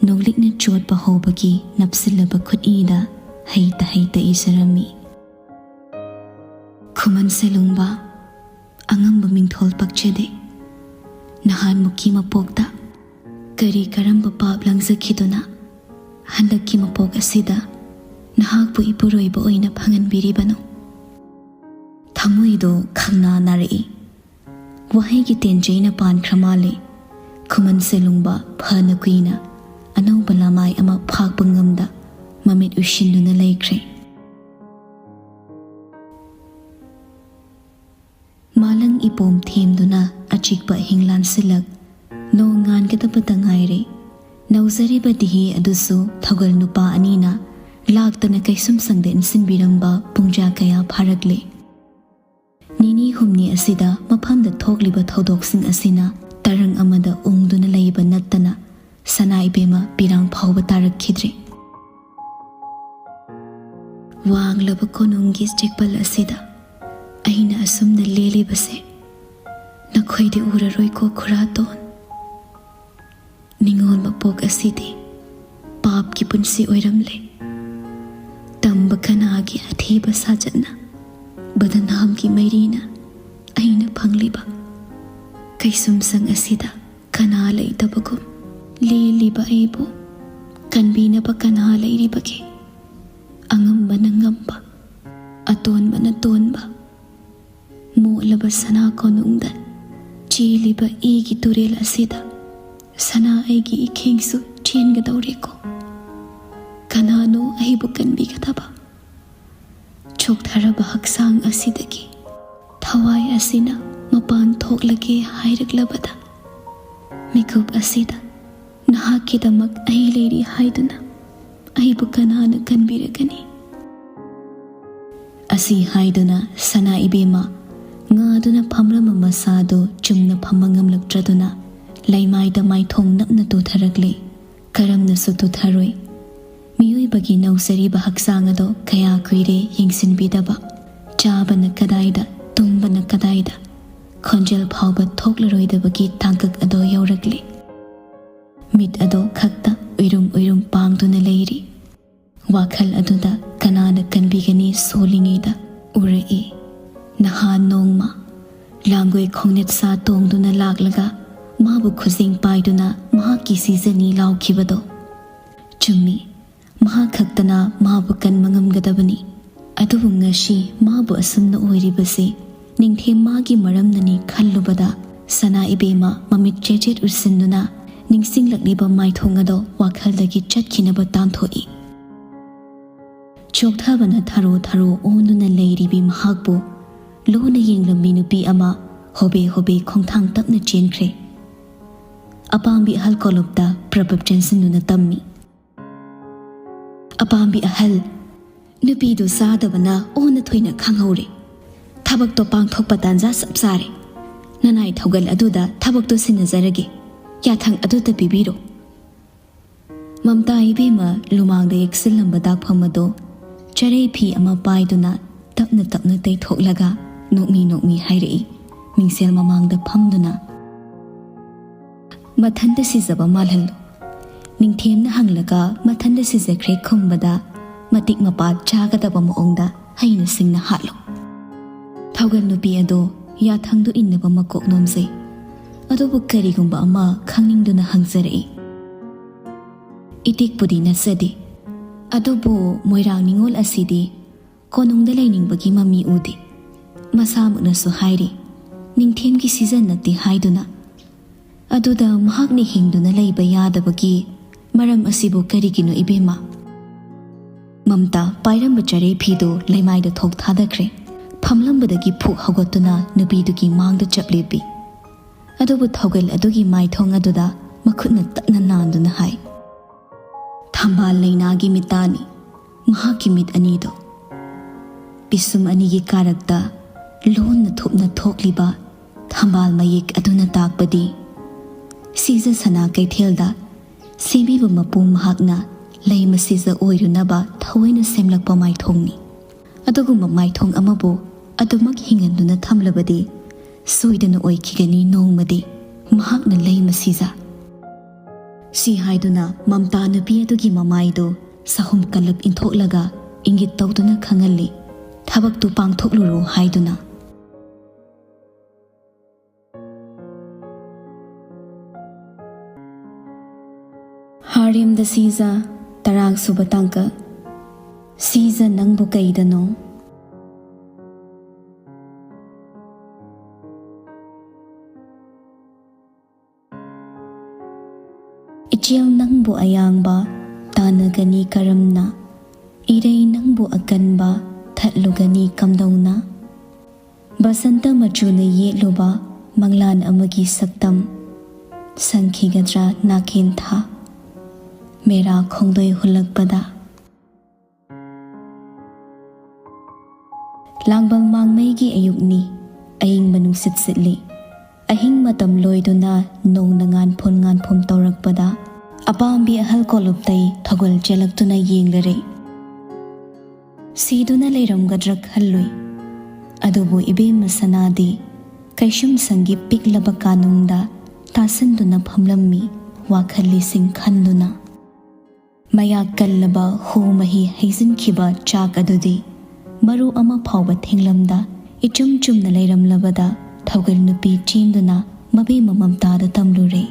ꯅꯣꯡꯂꯤꯛꯅ ꯆꯣꯠꯄ ꯍꯧꯕꯒꯤ ꯅꯞꯁꯤꯜꯂꯕ ꯈꯨꯠꯏꯗ ꯍꯩꯇ ꯍꯩꯇ ꯏꯖꯔꯝꯃꯤ꯫ ꯈꯨꯃꯟ ꯁꯦꯂꯨꯡꯕ, ꯑꯉꯝꯕ ꯃꯤꯡꯊꯣꯜ ꯄꯛꯆꯗꯦ꯫ ꯅꯍꯥꯟꯃꯨꯛꯀꯤ ꯃꯄꯣꯛꯇ ꯀꯔꯤ ꯀꯔꯝꯕ ꯄꯥꯞ ꯂꯪꯖꯈꯤꯗꯨꯅ ꯍꯟꯗꯛꯀꯤ ꯃꯄꯣꯛ ꯑꯁꯤꯗ ꯅꯍꯥꯛꯄꯨ ꯏꯄꯨꯔꯣꯏꯕ ꯑꯣꯏꯅ ꯐꯪꯍꯟꯕꯤꯔꯤꯕꯅꯣ? ꯊꯃꯣꯏꯗꯣ ꯈꯪꯅꯥ ꯅꯥꯔꯛꯏ꯫ ꯋꯥꯍꯩꯒꯤ ꯇꯦꯟꯖꯩꯅ ꯄꯥꯟꯈ꯭ꯔ ꯃꯥꯜꯂꯦ꯫ ꯈꯨꯃꯟ ꯁꯦꯂꯨꯡꯕ ꯐꯅ ꯀꯨꯏꯅ ꯑꯅꯧꯕ ꯂꯃꯥꯏ ꯑꯃ ꯐꯥꯛꯄ ꯉꯝꯗ ꯃꯃꯤꯠ ꯎꯏꯁꯤꯟꯗꯨꯅ ꯂꯩꯈ꯭ꯔꯦ꯫ ꯃꯥꯂꯪ ꯏꯄꯣꯝ ꯊꯦꯝꯗꯨꯅ ꯑꯆꯤꯛꯄ ꯑꯍꯤꯡ ꯂꯥꯟꯁꯤꯜꯂꯛ, ꯅꯣꯡ ꯉꯥꯟꯒꯗꯕꯇ ꯉꯥꯏꯔꯦ꯫ ꯅꯧꯖꯔꯤꯕ ꯗꯤꯍꯤ ꯑꯗꯨꯁꯨ ꯊꯧꯒꯜ ꯅꯨꯄꯥ ꯑꯅꯤꯅ ꯂꯥꯛꯇꯅ ꯀꯩꯁꯨꯝꯁꯪꯗ ꯏꯟꯁꯤꯟꯕꯤꯔꯝꯕ ꯄꯨꯡꯖꯥ ꯀꯌꯥ ꯐꯥꯔꯛꯂꯦ꯫ ꯅꯤꯅꯤ ꯍꯨꯝꯅꯤ ꯑꯁꯤꯗ ꯃꯐꯝꯗ ꯊꯣꯛꯂꯤꯕ ꯊꯧꯗꯣꯛꯁꯤꯡ ꯑꯁꯤꯅ ꯇꯔꯪ ꯑꯃꯗ ꯎꯪꯗꯨꯅ ꯂꯩꯕ ꯅꯠꯇꯅ ꯁꯅꯥ ꯏꯕꯦꯝꯃ ꯄꯤꯔꯥꯡ ꯐꯥꯎꯕ ꯇꯥꯔꯛꯈꯤꯗ꯭ꯔꯦ꯫ ꯋꯥꯡꯂꯕ ꯀꯣꯅꯨꯡꯒꯤ ꯆꯤꯛꯄꯜ ꯑꯁꯤꯗ ꯑꯩꯅ ꯑꯁꯨꯝꯅ ꯂꯦꯜꯂꯤꯕꯁꯦ ꯅꯈꯣꯏꯗꯤ ꯎꯔꯔꯣꯏꯀꯣ ꯈꯨꯔꯥꯇꯣꯟ꯫ ꯅꯤꯉꯣꯜ ꯃꯄꯣꯛ ꯑꯁꯤꯗꯤ ꯄꯥꯞꯀꯤ ꯄꯨꯟꯁꯤ ꯑꯣꯏꯔꯝꯂꯦ꯫ ꯇꯝꯕ ꯀꯅꯥꯒꯤ ꯑꯊꯤꯕ ꯁꯥꯖꯠꯅ, ꯕꯗꯅꯥꯝꯒꯤ ꯃꯩꯔꯤꯅ ꯑꯩꯅ ꯐꯪꯂꯤꯕ ꯀꯩꯁꯨꯝꯁꯪ ꯑꯁꯤꯗ ꯀꯅꯥ ꯂꯩꯇꯕꯒꯨꯝ ꯂꯦꯜꯂꯤꯕ ꯑꯩꯕꯨ ꯀꯟꯕꯤꯅꯕ ꯀꯅꯥ ꯂꯩꯔꯤꯕꯒꯦ? ꯑꯉꯝꯕꯅ ꯉꯝꯕ, ꯑꯇꯣꯟꯕꯅ ꯇꯣꯟꯕ, ꯃꯣꯠꯂꯕ ꯁꯅꯥ ꯀꯣꯅꯨꯡꯗ ꯆꯦꯜꯂꯤꯕ ꯏꯒꯤ ꯇꯨꯔꯦꯜ ꯑꯁꯤꯗ ꯁꯅꯥ ꯑꯩꯒꯤ ꯏꯈꯦꯡꯁꯨ ꯆꯦꯟꯒꯗꯧꯔꯦꯀꯣ꯫ ꯀꯅꯥꯅꯣ ꯑꯩꯕꯨ ꯀꯟꯕꯤꯒꯗꯕ? ꯆꯣꯛꯊꯔꯕ ꯍꯛꯆꯥꯡ ꯑꯁꯤꯗꯒꯤ ꯊꯋꯥꯏ ꯑꯁꯤꯅ ꯃꯄꯥꯟ ꯊꯣꯛꯂꯒꯦ ꯍꯥꯏꯔꯛꯂꯕꯗ ꯃꯤꯀꯨꯞ ꯑꯁꯤꯗ ꯅꯍꯥꯛꯀꯤꯗꯃꯛ ꯑꯩ ꯂꯩꯔꯤ ꯍꯥꯏꯗꯨꯅ ꯑꯩꯕꯨ ꯀꯅꯥꯅ ꯀꯟꯕꯤꯔꯒꯅꯤ? ꯑꯁꯤ ꯍꯥꯏꯗꯨꯅ ꯁꯅꯥ ꯏꯕꯦꯝꯃ ꯉꯥꯗꯨꯅ ꯐꯝꯂꯝꯕ ꯃꯁꯥꯗꯨ ꯆꯨꯝꯅ ꯐꯝꯕ ꯉꯝꯂꯛꯇ꯭ꯔꯗꯨꯅ ꯂꯩꯃꯥꯏꯗ ꯃꯥꯏꯊꯣꯡ ꯅꯞꯅ ꯇꯨꯊꯔꯛꯂꯦ꯫ ꯀꯔꯝꯅꯁꯨ ꯇꯨꯊꯔꯣꯏ꯫ ꯃꯤꯑꯣꯏꯕꯒꯤ ꯅꯧꯖꯔꯤꯕ ꯍꯛꯆꯥꯡ ꯑꯗꯣ ꯀꯌꯥ ꯀꯨꯏꯔꯦ ꯌꯦꯡꯁꯤꯟꯕꯤꯗꯕ꯫ ꯆꯥꯕꯅ ꯀꯗꯥꯏꯗ, ꯇꯨꯝꯕꯅ ꯀꯗꯥꯏꯗ, ꯈꯣꯟꯖꯦꯜ ꯐꯥꯎꯕ ꯊꯣꯛꯂꯔꯣꯏꯗꯕꯒꯤ ꯇꯥꯡꯀꯛ ꯑꯗꯣ ꯌꯧꯔꯛꯂꯦ꯫ ꯃꯤꯠ ꯑꯗꯣ ꯈꯛꯇ ꯎꯏꯔꯨꯝ ꯎꯏꯔꯨꯝ ꯄꯥꯡꯗꯨꯅ ꯂꯩꯔꯤ꯫ ꯋꯥꯈꯜ ꯑꯗꯨꯗ ꯀꯅꯥꯅ ꯀꯟꯕꯤꯒꯅꯤ ꯁꯣꯜꯂꯤꯉꯩꯗ ꯎꯔꯛꯏ꯫ ꯅꯍꯥꯟ ꯅꯣꯡꯃ ꯂꯥꯡꯒꯣꯏ ꯈꯣꯡꯅꯦꯠ ꯁꯥ ꯇꯣꯡꯗꯨꯅ ꯂꯥꯛꯂꯒ ꯃꯥꯕꯨ ꯈꯨꯖꯦꯡ ꯄꯥꯏꯗꯨꯅ ꯃꯍꯥꯛꯀꯤ ꯁꯤꯖꯅꯤ ꯂꯥꯎꯈꯤꯕꯗꯣ꯫ ꯆꯨꯝꯃꯤ, ꯃꯍꯥꯛ ꯈꯛꯇꯅ ꯃꯥꯕꯨ ꯀꯟꯕ ꯉꯝꯒꯗꯕꯅꯤ꯫ ꯑꯗꯨꯕꯨ ꯉꯁꯤ ꯃꯥꯕꯨ ꯑꯁꯨꯝꯅ ꯑꯣꯏꯔꯤꯕꯁꯤ ꯅꯤꯡꯊꯦꯝ ꯃꯥꯒꯤ ꯃꯔꯝꯅꯅꯤ ꯈꯜꯂꯨꯕꯗ ꯁꯅꯥ ꯏꯕꯦꯝꯃ ꯃꯃꯤꯠ ꯆꯦꯠ ꯆꯦꯠ ꯎꯏꯁꯤꯟꯗꯨꯅ ꯅꯤꯡꯁꯤꯡꯂꯛꯂꯤꯕ ꯃꯥꯏꯊꯣꯡ ꯑꯗꯣ ꯋꯥꯈꯜꯗꯒꯤ ꯆꯠꯈꯤꯅꯕ ꯇꯥꯟꯊꯣꯛꯏ꯫ ꯆꯣꯛꯊꯕꯅ ꯊꯔꯣ ꯊꯔꯣ ꯑꯣꯟꯗꯨꯅ ꯂꯩꯔꯤꯕꯤ ꯃꯍꯥꯛꯄꯨ ꯂꯨꯅ ꯌꯦꯡꯂꯝꯃꯤ ꯅꯨꯄꯤ ꯑꯃ ꯍꯣꯕꯦ ꯍꯣꯕꯦ ꯈꯣꯡꯊꯥꯡ ꯇꯞꯅ ꯆꯦꯟꯈ꯭ꯔꯦ꯫ ꯑꯄꯥꯝꯕꯤ ꯑꯍꯜ ꯀꯣꯂꯨꯞꯇ ꯄ꯭ꯔꯕꯞ ꯆꯦꯟꯁꯤꯟꯗꯨꯅ ꯇꯝꯃꯤ꯫ ꯑꯄꯥꯝꯕꯤ ꯑꯍꯜ, ꯅꯨꯄꯤꯗꯨ ꯆꯥꯗꯕꯅ ꯑꯣꯟꯅ ꯊꯣꯏꯅ ꯈꯪꯍꯧꯔꯦ꯫ ꯊꯕꯛꯇꯣ ꯄꯥꯡꯊꯣꯛꯄ ꯇꯥꯟꯖꯥ ꯆꯞ ꯆꯥꯔꯦ꯫ ꯅꯅꯥꯏ ꯊꯧꯒꯜ ꯑꯗꯨꯗ ꯊꯕꯛꯇꯣ ꯁꯤꯟꯅꯖꯔꯒꯦ꯫ ꯌꯥꯊꯪ ꯑꯗꯨꯇ ꯄꯤꯕꯤꯔꯣ꯫ ꯃꯝꯇꯥ ꯏꯕꯦꯝꯃ ꯂꯨꯃꯥꯡꯗ ꯌꯦꯛꯁꯤꯜꯂꯝꯕ ꯗꯥꯛꯐꯝ ꯑꯗꯨ ꯆꯔꯩ ꯐꯤ ꯑꯃ ꯄꯥꯏꯗꯨꯅ ꯇꯞꯅ ꯇꯞꯅ ꯇꯩꯊꯣꯛꯂꯒ ꯅꯣꯛꯃꯤ ꯅꯣꯛꯃꯤ ꯍꯥꯏꯔꯛꯏ, ꯃꯤꯡꯁꯦꯜ ꯃꯃꯥꯡꯗ ꯐꯝꯗꯨꯅ꯫ "ꯃꯊꯟꯇ ꯁꯤꯖꯕ ꯃꯥꯜꯍꯜꯂꯨ꯫ ꯅꯤꯡꯊꯦꯝꯅ ꯍꯪꯂꯒ ꯃꯊꯟꯇ ꯁꯤꯖꯈ꯭ꯔꯦ ꯈꯨꯝꯕꯗ ꯃꯇꯤꯛ ꯃꯄꯥ ꯆꯥꯒꯗꯕ ꯃꯑꯣꯡꯗ ꯍꯩꯅ ꯁꯤꯡꯅ ꯍꯥꯠꯂꯨ꯫" ꯊꯧꯒꯜ ꯅꯨꯄꯤ ꯑꯗꯣ ꯌꯥꯊꯪꯗꯨ ꯏꯟꯅꯕ ꯃꯀꯣꯛ ꯅꯣꯝꯖꯩ꯫ ꯑꯗꯨꯕꯨ ꯀꯔꯤꯒꯨꯝꯕ ꯑꯃ ꯈꯪꯅꯤꯡꯗꯨꯅ ꯍꯪꯖꯔꯛꯏ꯫ "ꯏꯇꯤꯛꯄꯨꯗꯤ ꯅꯠꯆꯗꯦ, ꯑꯗꯨꯕꯨ ꯃꯣꯏꯔꯥꯡ ꯅꯤꯉꯣꯜ ꯑꯁꯤꯗꯤ ꯀꯣꯅꯨꯡꯗ ꯂꯩꯅꯤꯡꯕꯒꯤ ꯃꯃꯤ ꯎꯗꯦ꯫ ꯃꯁꯥꯃꯛꯅꯁꯨ ꯍꯥꯏꯔꯤ, ꯅꯤꯡꯊꯦꯝꯒꯤ ꯁꯤꯖꯟ ꯅꯠꯇꯦ ꯍꯥꯏꯗꯨꯅ꯫ ꯑꯗꯨꯗ ꯃꯍꯥꯛꯅ ꯍꯤꯡꯗꯨꯅ ꯂꯩꯕ ꯌꯥꯗꯕꯒꯤ ꯃꯔꯝ ꯑꯁꯤꯕꯨ ꯀꯔꯤꯒꯤꯅꯣ ꯏꯕꯦꯝꯃ?" ꯃꯝꯇꯥ ꯄꯥꯏꯔꯝꯕ ꯆꯔꯩ ꯐꯤꯗꯨ ꯂꯩꯃꯥꯏꯗ ꯊꯣꯛ ꯊꯥꯗꯈ꯭ꯔꯦ꯫ ꯐꯝꯂꯝꯕꯗꯒꯤ ꯐꯨꯛ ꯍꯧꯒꯠꯇꯨꯅ ꯅꯨꯄꯤꯗꯨꯒꯤ ꯃꯥꯡꯗ ꯆꯞ ꯂꯦꯞꯄꯤ꯫ ꯑꯗꯨꯕꯨ ꯊꯧꯒꯜ ꯑꯗꯨꯒꯤ ꯃꯥꯏꯊꯣꯡ ꯑꯗꯨꯗ ꯃꯈꯨꯠꯅ ꯇꯞꯅ ꯅꯥꯟꯗꯨꯅ ꯍꯥꯏ, "ꯊꯝꯕꯥꯜ ꯂꯩꯅꯥꯒꯤ ꯃꯤꯇꯥꯅꯤ ꯃꯍꯥꯛꯀꯤ ꯃꯤꯠ ꯑꯅꯤꯗꯣ꯫" ꯄꯤꯁꯨꯝ ꯑꯅꯤꯒꯤ ꯀꯥꯔꯛꯇ ꯂꯣꯟꯅ ꯊꯨꯞꯅ ꯊꯣꯛꯂꯤꯕ ꯊꯝꯕꯥꯜ ꯃꯌꯦꯛ ꯑꯗꯨꯅ ꯇꯥꯛꯄꯗꯤ ꯁꯤꯖ ꯁꯅꯥ ꯀꯩꯊꯦꯜꯗ ꯁꯦꯝꯕꯤꯕ ꯃꯄꯨ ꯃꯍꯥꯛꯅ ꯂꯩ ꯃꯁꯤꯖ ꯑꯣꯏꯔꯨꯅꯕ ꯊꯑꯣꯏꯅ ꯁꯦꯝꯂꯛꯄ ꯃꯥꯏꯊꯣꯡꯅꯤ꯫ ꯑꯗꯨꯒꯨꯝꯕ ꯃꯥꯏꯊꯣꯡ ꯑꯃꯕꯨ ꯑꯗꯨꯃꯛ ꯍꯤꯡꯍꯟꯗꯨꯅ ꯊꯝꯂꯕꯗꯤ ꯁꯣꯏꯗꯅ ꯑꯣꯏꯈꯤꯒꯅꯤ ꯅꯣꯡꯃꯗꯤ ꯃꯍꯥꯛꯅ ꯂꯩ ꯃꯁꯤꯖ꯫ ꯁꯤ ꯍꯥꯏꯗꯨꯅ ꯃꯝꯇꯥ ꯅꯨꯄꯤ ꯑꯗꯨꯒꯤ ꯃꯃꯥꯏꯗꯨ ꯆꯍꯨꯝ ꯀꯜꯂꯞ ꯏꯟꯊꯣꯛꯂꯒ ꯏꯪꯒꯤꯠ ꯇꯧꯗꯨꯅ ꯈꯪꯍꯜꯂꯤ꯫ ꯊꯕꯛꯇꯨ ꯄꯥꯡꯊꯣꯛꯂꯨꯔꯣ ꯍꯥꯏꯗꯨꯅ꯫ ꯍꯥꯔꯦꯝꯗ ꯁꯤꯖ, ꯇꯔꯥꯁꯨꯕ ꯇꯥꯡꯀꯛ꯫ ꯁꯤꯖ, ꯅꯪꯕꯨ ꯀꯩꯗꯅꯣ? ꯏꯆꯦꯜ ꯅꯪꯕꯨ ꯑꯌꯥꯡꯕ ꯇꯥꯟꯅꯒꯅꯤ ꯀꯔꯝꯅ? ꯏꯔꯩ ꯅꯪꯕꯨ ꯑꯀꯟꯕ ꯊꯠꯂꯨꯒꯅꯤ ꯀꯝꯗꯧꯅ? ꯕꯁꯟꯇ ꯃꯆꯨꯅ ꯌꯦꯛꯂꯨꯕ ꯃꯪꯂꯥꯟ ꯑꯃꯒꯤ ꯁꯛꯇꯝ ꯁꯪꯈꯤꯒꯗ꯭ꯔꯥ ꯅꯥꯀꯦꯟꯊꯥ? ꯃꯦꯔꯥ ꯈꯣꯡꯗꯣꯏ ꯍꯨꯜꯂꯛꯄꯗ꯫ ꯂꯥꯡꯕꯜ ꯃꯥꯡꯃꯩꯒꯤ ꯑꯌꯨꯛꯅꯤ꯫ ꯑꯏꯪꯕ ꯅꯨꯡꯁꯤꯠ ꯁꯤꯠꯂꯤ꯫ ꯑꯍꯤꯡ ꯃꯇꯝ ꯂꯣꯏꯗꯨꯅ ꯅꯣꯡꯅ ꯉꯥꯟꯐꯨꯟ ꯉꯥꯟꯐꯨꯝ ꯇꯧꯔꯛꯄꯗ ꯑꯄꯥꯝꯕꯤ ꯑꯍꯜ ꯀꯣꯂꯨꯞꯇꯩ ꯊꯧꯒꯜ ꯆꯦꯜꯂꯛꯇꯨꯅ ꯌꯦꯡꯂꯔꯦ꯫ ꯁꯤꯗꯨꯅ ꯂꯩꯔꯝꯒꯗ꯭ꯔꯥ ꯈꯜꯂꯨꯏ꯫ ꯑꯗꯨꯕꯨ ꯏꯕꯦꯝꯃ ꯁꯅꯥꯗꯤ ꯀꯩꯁꯨꯝꯁꯪꯒꯤ ꯄꯤꯛꯂꯕ ꯀꯥꯅꯨꯡꯗ ꯇꯥꯁꯤꯟꯗꯨꯅ ꯐꯝꯂꯝꯃꯤ, ꯋꯥꯈꯜ ꯂꯤꯁꯤꯡ ꯈꯟꯗꯨꯅ꯫ ꯃꯌꯥꯛ ꯀꯜꯂꯕ ꯍꯨ ꯃꯍꯤ ꯍꯩꯖꯤꯟꯈꯤꯕ ꯆꯥꯛ ꯑꯗꯨꯗꯤ ꯃꯔꯨ ꯑꯃ ꯐꯥꯎꯕ ꯊꯦꯡꯂꯝꯗ ꯏꯆꯨꯝ ꯆꯨꯝꯅ ꯂꯩꯔꯝꯂꯕꯗ ꯊꯧꯒꯜ ꯅꯨꯄꯤ ꯆꯦꯟꯗꯨꯅ ꯃꯕꯦꯝꯃ ꯃꯝꯇꯥꯗ ꯇꯝꯂꯨꯔꯦ꯫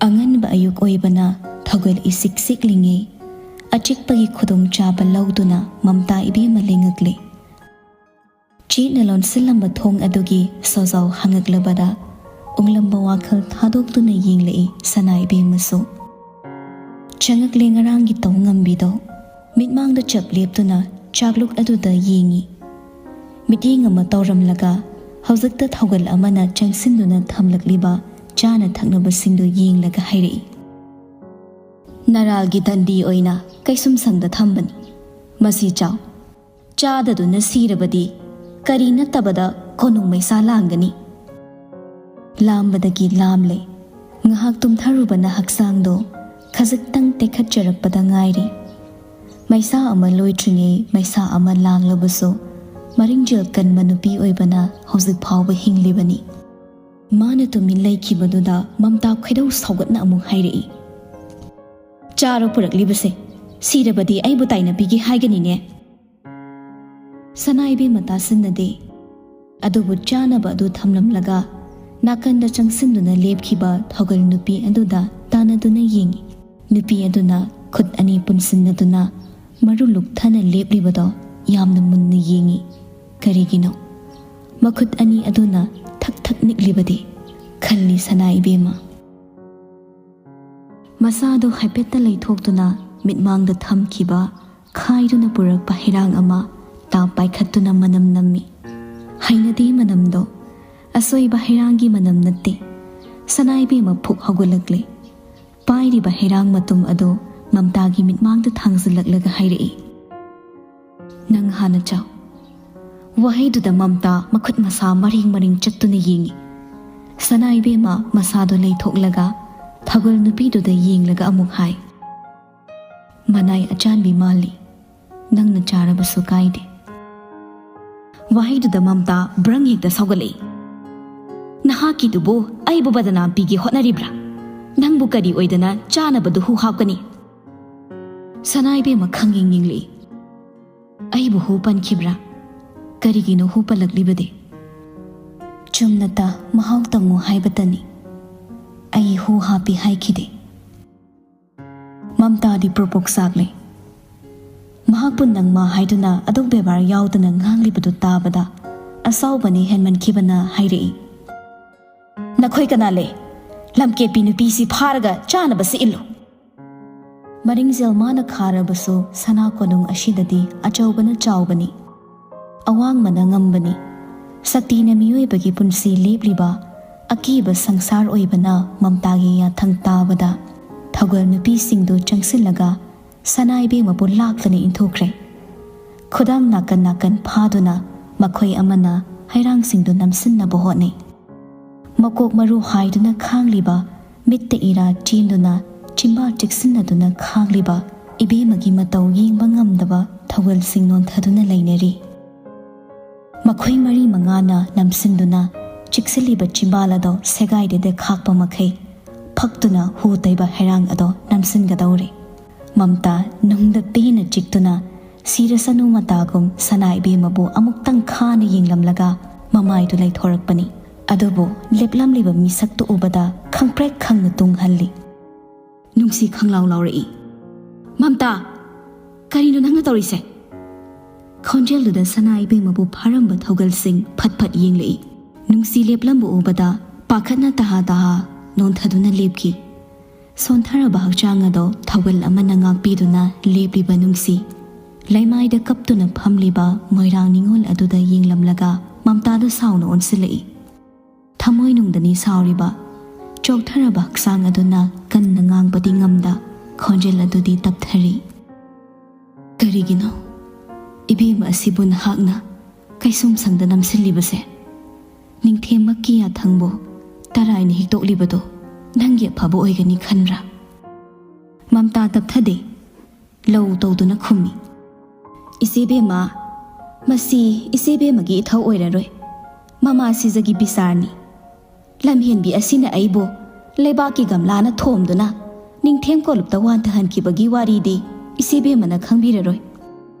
ꯑꯉꯟꯕ ꯑꯌꯨꯛ ꯑꯣꯏꯕꯅ ꯊꯧꯒꯜ ꯏꯁꯤꯛ ꯁꯤꯛꯂꯤꯉꯩ ꯑꯆꯤꯛꯄꯒꯤ ꯈꯨꯗꯣꯡꯆꯥꯕ ꯂꯧꯗꯨꯅ ꯃꯝꯇꯥ ꯏꯕꯦꯝꯃ ꯂꯦꯡꯉꯛꯂꯦ꯫ ꯆꯦꯠꯅ ꯂꯣꯟꯁꯤꯜꯂꯝꯕ ꯊꯣꯡ ꯑꯗꯨꯒꯤ ꯁꯣꯖꯥꯎ ꯍꯥꯡꯉꯛꯂꯕꯗ ꯎꯪꯂꯝꯕ ꯋꯥꯈꯜ ꯊꯥꯗꯣꯛꯇꯨꯅ ꯌꯦꯡꯂꯛꯏ ꯁꯅꯥ ꯏꯕꯦꯝꯃꯁꯨ꯫ ꯆꯪꯉꯛꯂꯦ ꯉꯔꯥꯡꯒꯤ ꯇꯧ ꯉꯝꯕꯤꯗꯣ꯫ ꯃꯤꯠꯃꯥꯡꯗ ꯆꯞ ꯂꯦꯞꯇꯨꯅ ꯆꯥꯛꯂꯨꯛ ꯑꯗꯨꯗ ꯌꯦꯡꯉꯤ꯫ ꯃꯤꯠꯌꯦꯡ ꯑꯃ ꯇꯧꯔꯝꯂꯒ ꯍꯧꯖꯤꯛꯇ ꯊꯧꯒꯜ ꯑꯃꯅ ꯆꯪꯁꯤꯟꯗꯨꯅ ꯊꯝꯂꯛꯂꯤꯕ ꯆꯥꯅ ꯊꯛꯅꯕꯁꯤꯡꯗꯨ ꯌꯦꯡꯂꯒ ꯍꯥꯏꯔꯛꯏ, "ꯅꯔꯥꯜꯒꯤ ꯗꯟꯗꯤ ꯑꯣꯏꯅ ꯀꯩꯁꯨꯝꯁꯪꯗ ꯊꯝꯕꯅꯤ꯫ ꯃꯁꯤ ꯆꯥꯎ꯫ ꯆꯥꯗꯗꯨꯅ ꯁꯤꯔꯕꯗꯤ ꯀꯔꯤ ꯅꯠꯇꯕꯗ ꯀꯣꯅꯨꯡ ꯃꯩꯁꯥ ꯂꯥꯡꯒꯅꯤ?" ꯂꯥꯝꯕꯗꯒꯤ ꯂꯥꯝꯂꯦ꯫ ꯉꯥꯏꯍꯥꯛ ꯇꯨꯝꯊꯔꯨꯕꯅ ꯍꯛꯆꯥꯡꯗꯣ ꯈꯖꯤꯛꯇꯪ ꯇꯦꯛꯈꯠꯆꯔꯛꯄꯗ ꯉꯥꯏꯔꯤ꯫ ꯃꯩꯁꯥ ꯑꯃ ꯂꯣꯏꯗ꯭ꯔꯤꯉꯩ ꯃꯩꯁꯥ ꯑꯃ ꯂꯥꯡꯂꯕꯁꯨ ꯃꯔꯤꯡꯖꯦꯜ ꯀꯟꯕ ꯅꯨꯄꯤ ꯑꯣꯏꯕꯅ ꯍꯧꯖꯤꯛ ꯐꯥꯎꯕ ꯍꯤꯡꯂꯤꯕꯅꯤ꯫ ꯃꯥꯅ ꯇꯨꯃꯤꯟ ꯂꯩꯈꯤꯕꯗꯨꯗ ꯃꯝꯇꯥ ꯈꯣꯏꯗꯧ ꯁꯥꯎꯒꯠꯅ ꯑꯃꯨꯛ ꯍꯥꯏꯔꯛꯏ, "ꯆꯥꯔꯣ ꯄꯨꯔꯛꯂꯤꯕꯁꯦ꯫ ꯁꯤꯔꯕꯗꯤ ꯑꯩꯕꯨ ꯇꯥꯏꯅꯕꯤꯒꯦ ꯍꯥꯏꯒꯅꯤꯅꯦ?" ꯁꯅꯥ ꯏꯕꯦꯝꯃ ꯇꯥꯁꯤꯟꯅꯗꯦ꯫ ꯑꯗꯨꯕꯨ ꯆꯥꯅꯕ ꯑꯗꯨ ꯊꯝꯂꯝꯂꯒ ꯅꯥꯀꯟꯗ ꯆꯪꯁꯤꯟꯗꯨꯅ ꯂꯦꯞꯈꯤꯕ ꯊꯧꯒꯜ ꯅꯨꯄꯤ ꯑꯗꯨꯗ ꯇꯥꯟꯅꯗꯨꯅ ꯌꯦꯡꯏ꯫ ꯅꯨꯄꯤ ꯑꯗꯨꯅ ꯈꯨꯠ ꯑꯅꯤ ꯄꯨꯟꯁꯤꯟꯅꯗꯨꯅ ꯃꯔꯨ ꯂꯨꯛꯊꯅ ꯂꯦꯞꯂꯤꯕꯗꯣ ꯌꯥꯝꯅ ꯃꯨꯟꯅ ꯌꯦꯡꯏ꯫ ꯀꯔꯤꯒꯤꯅꯣ? ꯃꯈꯨꯠ ꯑꯅꯤ ꯑꯗꯨꯅ ꯊꯛ ꯊꯛ ꯅꯤꯛꯂꯤꯕꯗꯤ, ꯈꯜꯂꯤ ꯁꯅꯥ ꯏꯕꯦꯝꯃ꯫ ꯃꯁꯥꯗꯨ ꯍꯥꯏꯐꯦꯠꯇ ꯂꯩꯊꯣꯛꯇꯨꯅ ꯃꯤꯠꯃꯥꯡꯗ ꯊꯝꯈꯤꯕ ꯈꯥꯏꯗꯨꯅ ꯄꯨꯔꯛꯄ ꯍꯩꯔꯥꯡ ꯑꯃ ꯇꯥꯞ ꯄꯥꯏꯈꯠꯇꯨꯅ ꯃꯅꯝ ꯅꯝꯃꯤ꯫ ꯍꯩꯅꯗꯦ ꯃꯅꯝꯗꯣ꯫ ꯑꯁꯣꯏꯕ ꯍꯩꯔꯥꯡꯒꯤ ꯃꯅꯝ ꯅꯠꯇꯦ꯫ ꯁꯅꯥ ꯏꯕꯦꯝꯃ ꯐꯨꯛ ꯍꯧꯒꯠꯂꯛꯂꯦ꯫ ꯄꯥꯏꯔꯤꯕ ꯍꯩꯔꯥꯡ ꯃꯇꯨꯝ ꯑꯗꯨ ꯃꯝꯇꯥꯒꯤ ꯃꯤꯠꯃꯥꯡꯗ ꯊꯥꯡꯖꯤꯜꯂꯛꯂꯒ ꯍꯥꯏꯔꯛꯏ, "ꯅꯪ ꯍꯥꯟꯅ ꯆꯥꯎ꯫" ꯋꯥꯍꯩꯗꯨꯗ ꯃꯝꯇꯥ ꯃꯈꯨꯠ ꯃꯁꯥ ꯃꯔꯦꯡ ꯃꯔꯦꯡ ꯆꯠꯇꯨꯅ ꯌꯦꯡꯏ꯫ ꯁꯅꯥ ꯏꯕꯦꯝꯃ ꯃꯁꯥꯗꯨ ꯂꯩꯊꯣꯛꯂꯒ ꯊꯧꯒꯜ ꯅꯨꯄꯤꯗꯨꯗ ꯌꯦꯡꯂꯒ ꯑꯃꯨꯛ ꯍꯥꯏ, "ꯃꯅꯥꯏ ꯑꯆꯥꯟꯕꯤ ꯃꯥꯜꯂꯤ꯫ ꯅꯪꯅ ꯆꯥꯔꯕꯁꯨ ꯀꯥꯏꯗꯦ꯫" ꯋꯥꯍꯩꯗꯨꯗ ꯃꯝꯇꯥ ꯕ꯭ꯔꯪ ꯍꯦꯛꯇ ꯁꯧꯒꯠꯂꯛꯏ꯫ "ꯅꯍꯥꯛꯀꯤꯗꯨꯕꯨ ꯑꯩꯕꯨ ꯕꯗꯅꯥꯝ ꯄꯤꯒꯦ ꯍꯣꯠꯅꯔꯤꯕ꯭ꯔꯥ? ꯅꯪꯕꯨ ꯀꯔꯤ ꯑꯣꯏꯗꯅ ꯆꯥꯅꯕꯗꯨ ꯍꯨ ꯍꯥꯞꯀꯅꯤ?" ꯁꯅꯥ ꯏꯕꯦꯝꯃ ꯈꯪꯌꯦꯡ ꯌꯦꯡꯂꯛꯏ꯫ "ꯑꯩꯕꯨ ꯍꯨ ꯄꯟꯈꯤꯕ꯭ꯔꯥ? ꯀꯔꯤꯒꯤꯅꯣ ꯍꯨ ꯄꯜꯂꯛꯂꯤꯕꯗꯤ?" "ꯆꯨꯝꯅꯇ ꯃꯍꯥꯎ ꯇꯪꯉꯨ ꯍꯥꯏꯕꯇꯅꯤ꯫ ꯑꯩ ꯍꯨ ꯍꯥꯞꯄꯤ ꯍꯥꯏꯈꯤꯗꯦ꯫" ꯃꯝꯇꯥꯗꯤ ꯄ꯭ꯔꯣꯄꯣꯛ ꯆꯥꯛꯂꯦ꯫ ꯃꯍꯥꯛꯄꯨ ꯅꯪꯃ ꯍꯥꯏꯗꯨꯅ ꯑꯗꯨꯛ ꯕꯦꯕꯥꯔ ꯌꯥꯎꯗꯅ ꯉꯥꯡꯂꯤꯕꯗꯨ ꯇꯥꯕꯗ ꯑꯁꯥꯎꯕꯅꯤ ꯍꯦꯟꯃꯟꯈꯤꯕꯅ ꯍꯥꯏꯔꯛꯏ, "ꯅꯈꯣꯏ ꯀꯅꯥ ꯂꯩ? ꯂꯝꯀꯦꯠꯄꯤ ꯅꯨꯄꯤꯁꯤ ꯐꯥꯔꯒ ꯆꯥꯅꯕꯁꯤ ꯏꯜꯂꯨ꯫" ꯃꯔꯤꯡꯖꯦꯜ ꯃꯥꯅ ꯈꯥꯔꯕꯁꯨ ꯁꯅꯥ ꯀꯣꯅꯨꯡ ꯑꯁꯤꯗꯗꯤ ꯑꯆꯧꯕꯅ ꯆꯥꯎꯕꯅꯤ, ꯑꯋꯥꯡꯕꯅ ꯉꯝꯕꯅꯤ꯫ ꯁꯛꯇꯤꯅ ꯃꯤꯑꯣꯏꯕꯒꯤ ꯄꯨꯟꯁꯤ ꯂꯦꯞꯂꯤꯕ ꯑꯀꯤꯕ ꯁꯪꯁꯥꯔ ꯑꯣꯏꯕꯅ ꯃꯝꯇꯥꯒꯤ ꯌꯥꯊꯪ ꯇꯥꯕꯗ ꯊꯧꯒꯜ ꯅꯨꯄꯤꯁꯤꯡꯗꯨ ꯆꯪꯁꯤꯜꯂꯒ ꯁꯅꯥ ꯏꯕꯦꯝꯃꯕꯨ ꯂꯥꯛꯇꯅ ꯏꯟꯊꯨꯈ꯭ꯔꯦ꯫ ꯈꯨꯗꯥꯡ ꯅꯥꯀꯟ ꯅꯥꯀꯟ ꯐꯥꯗꯨꯅ ꯃꯈꯣꯏ ꯑꯃꯅ ꯍꯩꯔꯥꯡꯁꯤꯡꯗꯨ ꯅꯝꯁꯤꯟꯅꯕ ꯍꯣꯠꯅꯩ꯫ ꯃꯀꯣꯛ ꯃꯔꯨ ꯍꯥꯏꯗꯨꯅ ꯈꯥꯡꯂꯤꯕ, ꯃꯤꯠꯇ ꯏꯔꯥ ꯆꯦꯟꯗꯨꯅ ꯆꯤꯝꯕꯥꯜ ꯆꯤꯛꯁꯤꯟꯅꯗꯨꯅ ꯈꯥꯡꯂꯤꯕ ꯏꯕꯦꯝꯃꯒꯤ ꯃꯇꯧ ꯌꯦꯡꯕ ꯉꯝꯗꯕ ꯊꯧꯒꯜꯁꯤꯡ ꯅꯣꯟꯊꯗꯨꯅ ꯂꯩꯅꯔꯤ꯫ ꯃꯈꯣꯏ ꯃꯔꯤ ꯃꯉꯥꯅ ꯅꯝꯁꯤꯟꯗꯨꯅ ꯆꯤꯛꯁꯤꯜꯂꯤꯕ ꯆꯤꯝꯕꯥꯜ ꯑꯗꯣ ꯁꯦꯒꯥꯏꯗꯦꯗ ꯈꯥꯛꯄ ꯃꯈꯩ ꯐꯛꯇꯨꯅ ꯍꯨ ꯇꯩꯕ ꯍꯩꯔꯥꯡ ꯑꯗꯣ ꯅꯝꯁꯤꯟꯒꯗꯧꯔꯦ꯫ ꯃꯝꯇꯥ ꯅꯨꯡꯗ ꯄꯦꯟꯅ ꯆꯤꯛꯇꯨꯅ ꯁꯤꯔꯁꯅꯨ ꯃꯇꯥꯒꯨꯝ ꯁꯅꯥ ꯏꯕꯦꯝꯃꯕꯨ ꯑꯃꯨꯛꯇꯪ ꯈꯥꯅ ꯌꯦꯡꯂꯝꯂꯒ ꯃꯃꯥꯏꯗꯨ ꯂꯩꯊꯣꯔꯛꯄꯅꯤ꯫ ꯑꯗꯨꯕꯨ ꯂꯦꯞꯂꯝꯂꯤꯕ ꯃꯤꯁꯛꯇꯨ ꯎꯕꯗ ꯈꯪꯄ꯭ꯔꯦꯛ ꯈꯪꯅ ꯇꯨꯡꯍꯜꯂꯤ꯫ ꯅꯨꯡꯁꯤ ꯈꯪꯂꯥꯎ ꯂꯥꯎꯔꯛꯏ꯫ "ꯃꯝꯇꯥ, ꯀꯔꯤꯅꯣ ꯅꯪꯅ ꯇꯧꯔꯤꯁꯦ?" ꯈꯣꯟꯖꯦꯜꯗꯨꯗ ꯁꯅꯥ ꯏꯕꯦꯝꯃꯕꯨ ꯐꯥꯔꯝꯕ ꯊꯧꯒꯜꯁꯤꯡ ꯐꯠ ꯐꯠ ꯌꯦꯡꯂꯛꯏ꯫ ꯅꯨꯡꯁꯤ ꯂꯦꯞꯂꯝꯕ ꯎꯕꯗ ꯄꯥꯈꯠꯅ ꯇꯍꯥ ꯇꯍꯥ ꯅꯣꯟꯊꯗꯨꯅ ꯂꯦꯞꯈꯤ꯫ ꯁꯣꯟꯊꯔꯕ ꯍꯛꯆꯥꯡ ꯑꯗꯣ ꯊꯧꯒꯜ ꯑꯃꯅ ꯉꯥꯛꯄꯤꯗꯨꯅ ꯂꯦꯞꯂꯤꯕ ꯅꯨꯡꯁꯤ, ꯂꯩꯃꯥꯏꯗ ꯀꯞꯇꯨꯅ ꯐꯝꯂꯤꯕ ꯃꯣꯏꯔꯥꯡ ꯅꯤꯉꯣꯜ ꯑꯗꯨꯗ ꯌꯦꯡꯂꯝꯂꯒ ꯃꯝꯇꯥꯗ ꯁꯥꯎꯅ ꯑꯣꯟꯁꯤꯜꯂꯛꯏ꯫ ꯊꯃꯣꯏꯅꯨꯡꯗꯅꯤ ꯁꯥꯎꯔꯤꯕ꯫ ꯆꯣꯛꯊꯔꯕ ꯍꯛꯆꯥꯡ ꯑꯗꯨꯅ ꯀꯟꯅ ꯉꯥꯡꯕꯗꯤ ꯉꯝꯗ ꯈꯣꯟꯖꯦꯜ ꯑꯗꯨꯗꯤ ꯇꯞꯊꯔꯤ꯫ "ꯀꯔꯤꯒꯤꯅꯣ ꯏꯕꯦꯝꯃ ꯑꯁꯤꯕꯨ ꯅꯍꯥꯛꯅ ꯀꯩꯁꯨꯝꯁꯪꯗ ꯅꯝꯁꯤꯜꯂꯤꯕꯁꯦ? ꯅꯤꯡꯊꯦꯝꯃꯛꯀꯤ ꯌꯥꯊꯪꯕꯨ ꯇꯔꯥꯏꯅ ꯍꯤꯛꯇꯣꯛꯂꯤꯕꯗꯣ ꯅꯪꯒꯤ ꯑꯐꯕ ꯑꯣꯏꯒꯅꯤ ꯈꯟꯕ꯭ꯔꯥ?" ꯃꯝꯇꯥ ꯇꯞꯊꯗꯦ꯫ ꯂꯧ ꯇꯧꯗꯨꯅ ꯈꯨꯝꯃꯤ꯫ "ꯏꯆꯦꯕꯦꯝꯃ, ꯃꯁꯤ ꯏꯆꯦꯕꯦꯝꯃꯒꯤ ꯏꯊꯧ ꯑꯣꯏꯔꯔꯣꯏ꯫ ꯃꯃꯥ ꯁꯤꯖꯒꯤ ꯕꯤꯆꯥꯔꯅꯤ꯫ ꯂꯝꯍꯦꯟꯕꯤ ꯑꯁꯤꯅ ꯑꯩꯕꯨ ꯂꯩꯕꯥꯛꯀꯤ ꯒꯝꯂꯥꯅ ꯊꯣꯝꯗꯨꯅ ꯅꯤꯡꯊꯦꯝ ꯀꯣꯂꯨꯞꯇ ꯋꯥꯟꯊꯍꯟꯈꯤꯕꯒꯤ ꯋꯥꯔꯤꯗꯤ ꯏꯆꯦꯕꯦꯝꯃꯅ ꯈꯪꯕꯤꯔꯔꯣꯏ꯫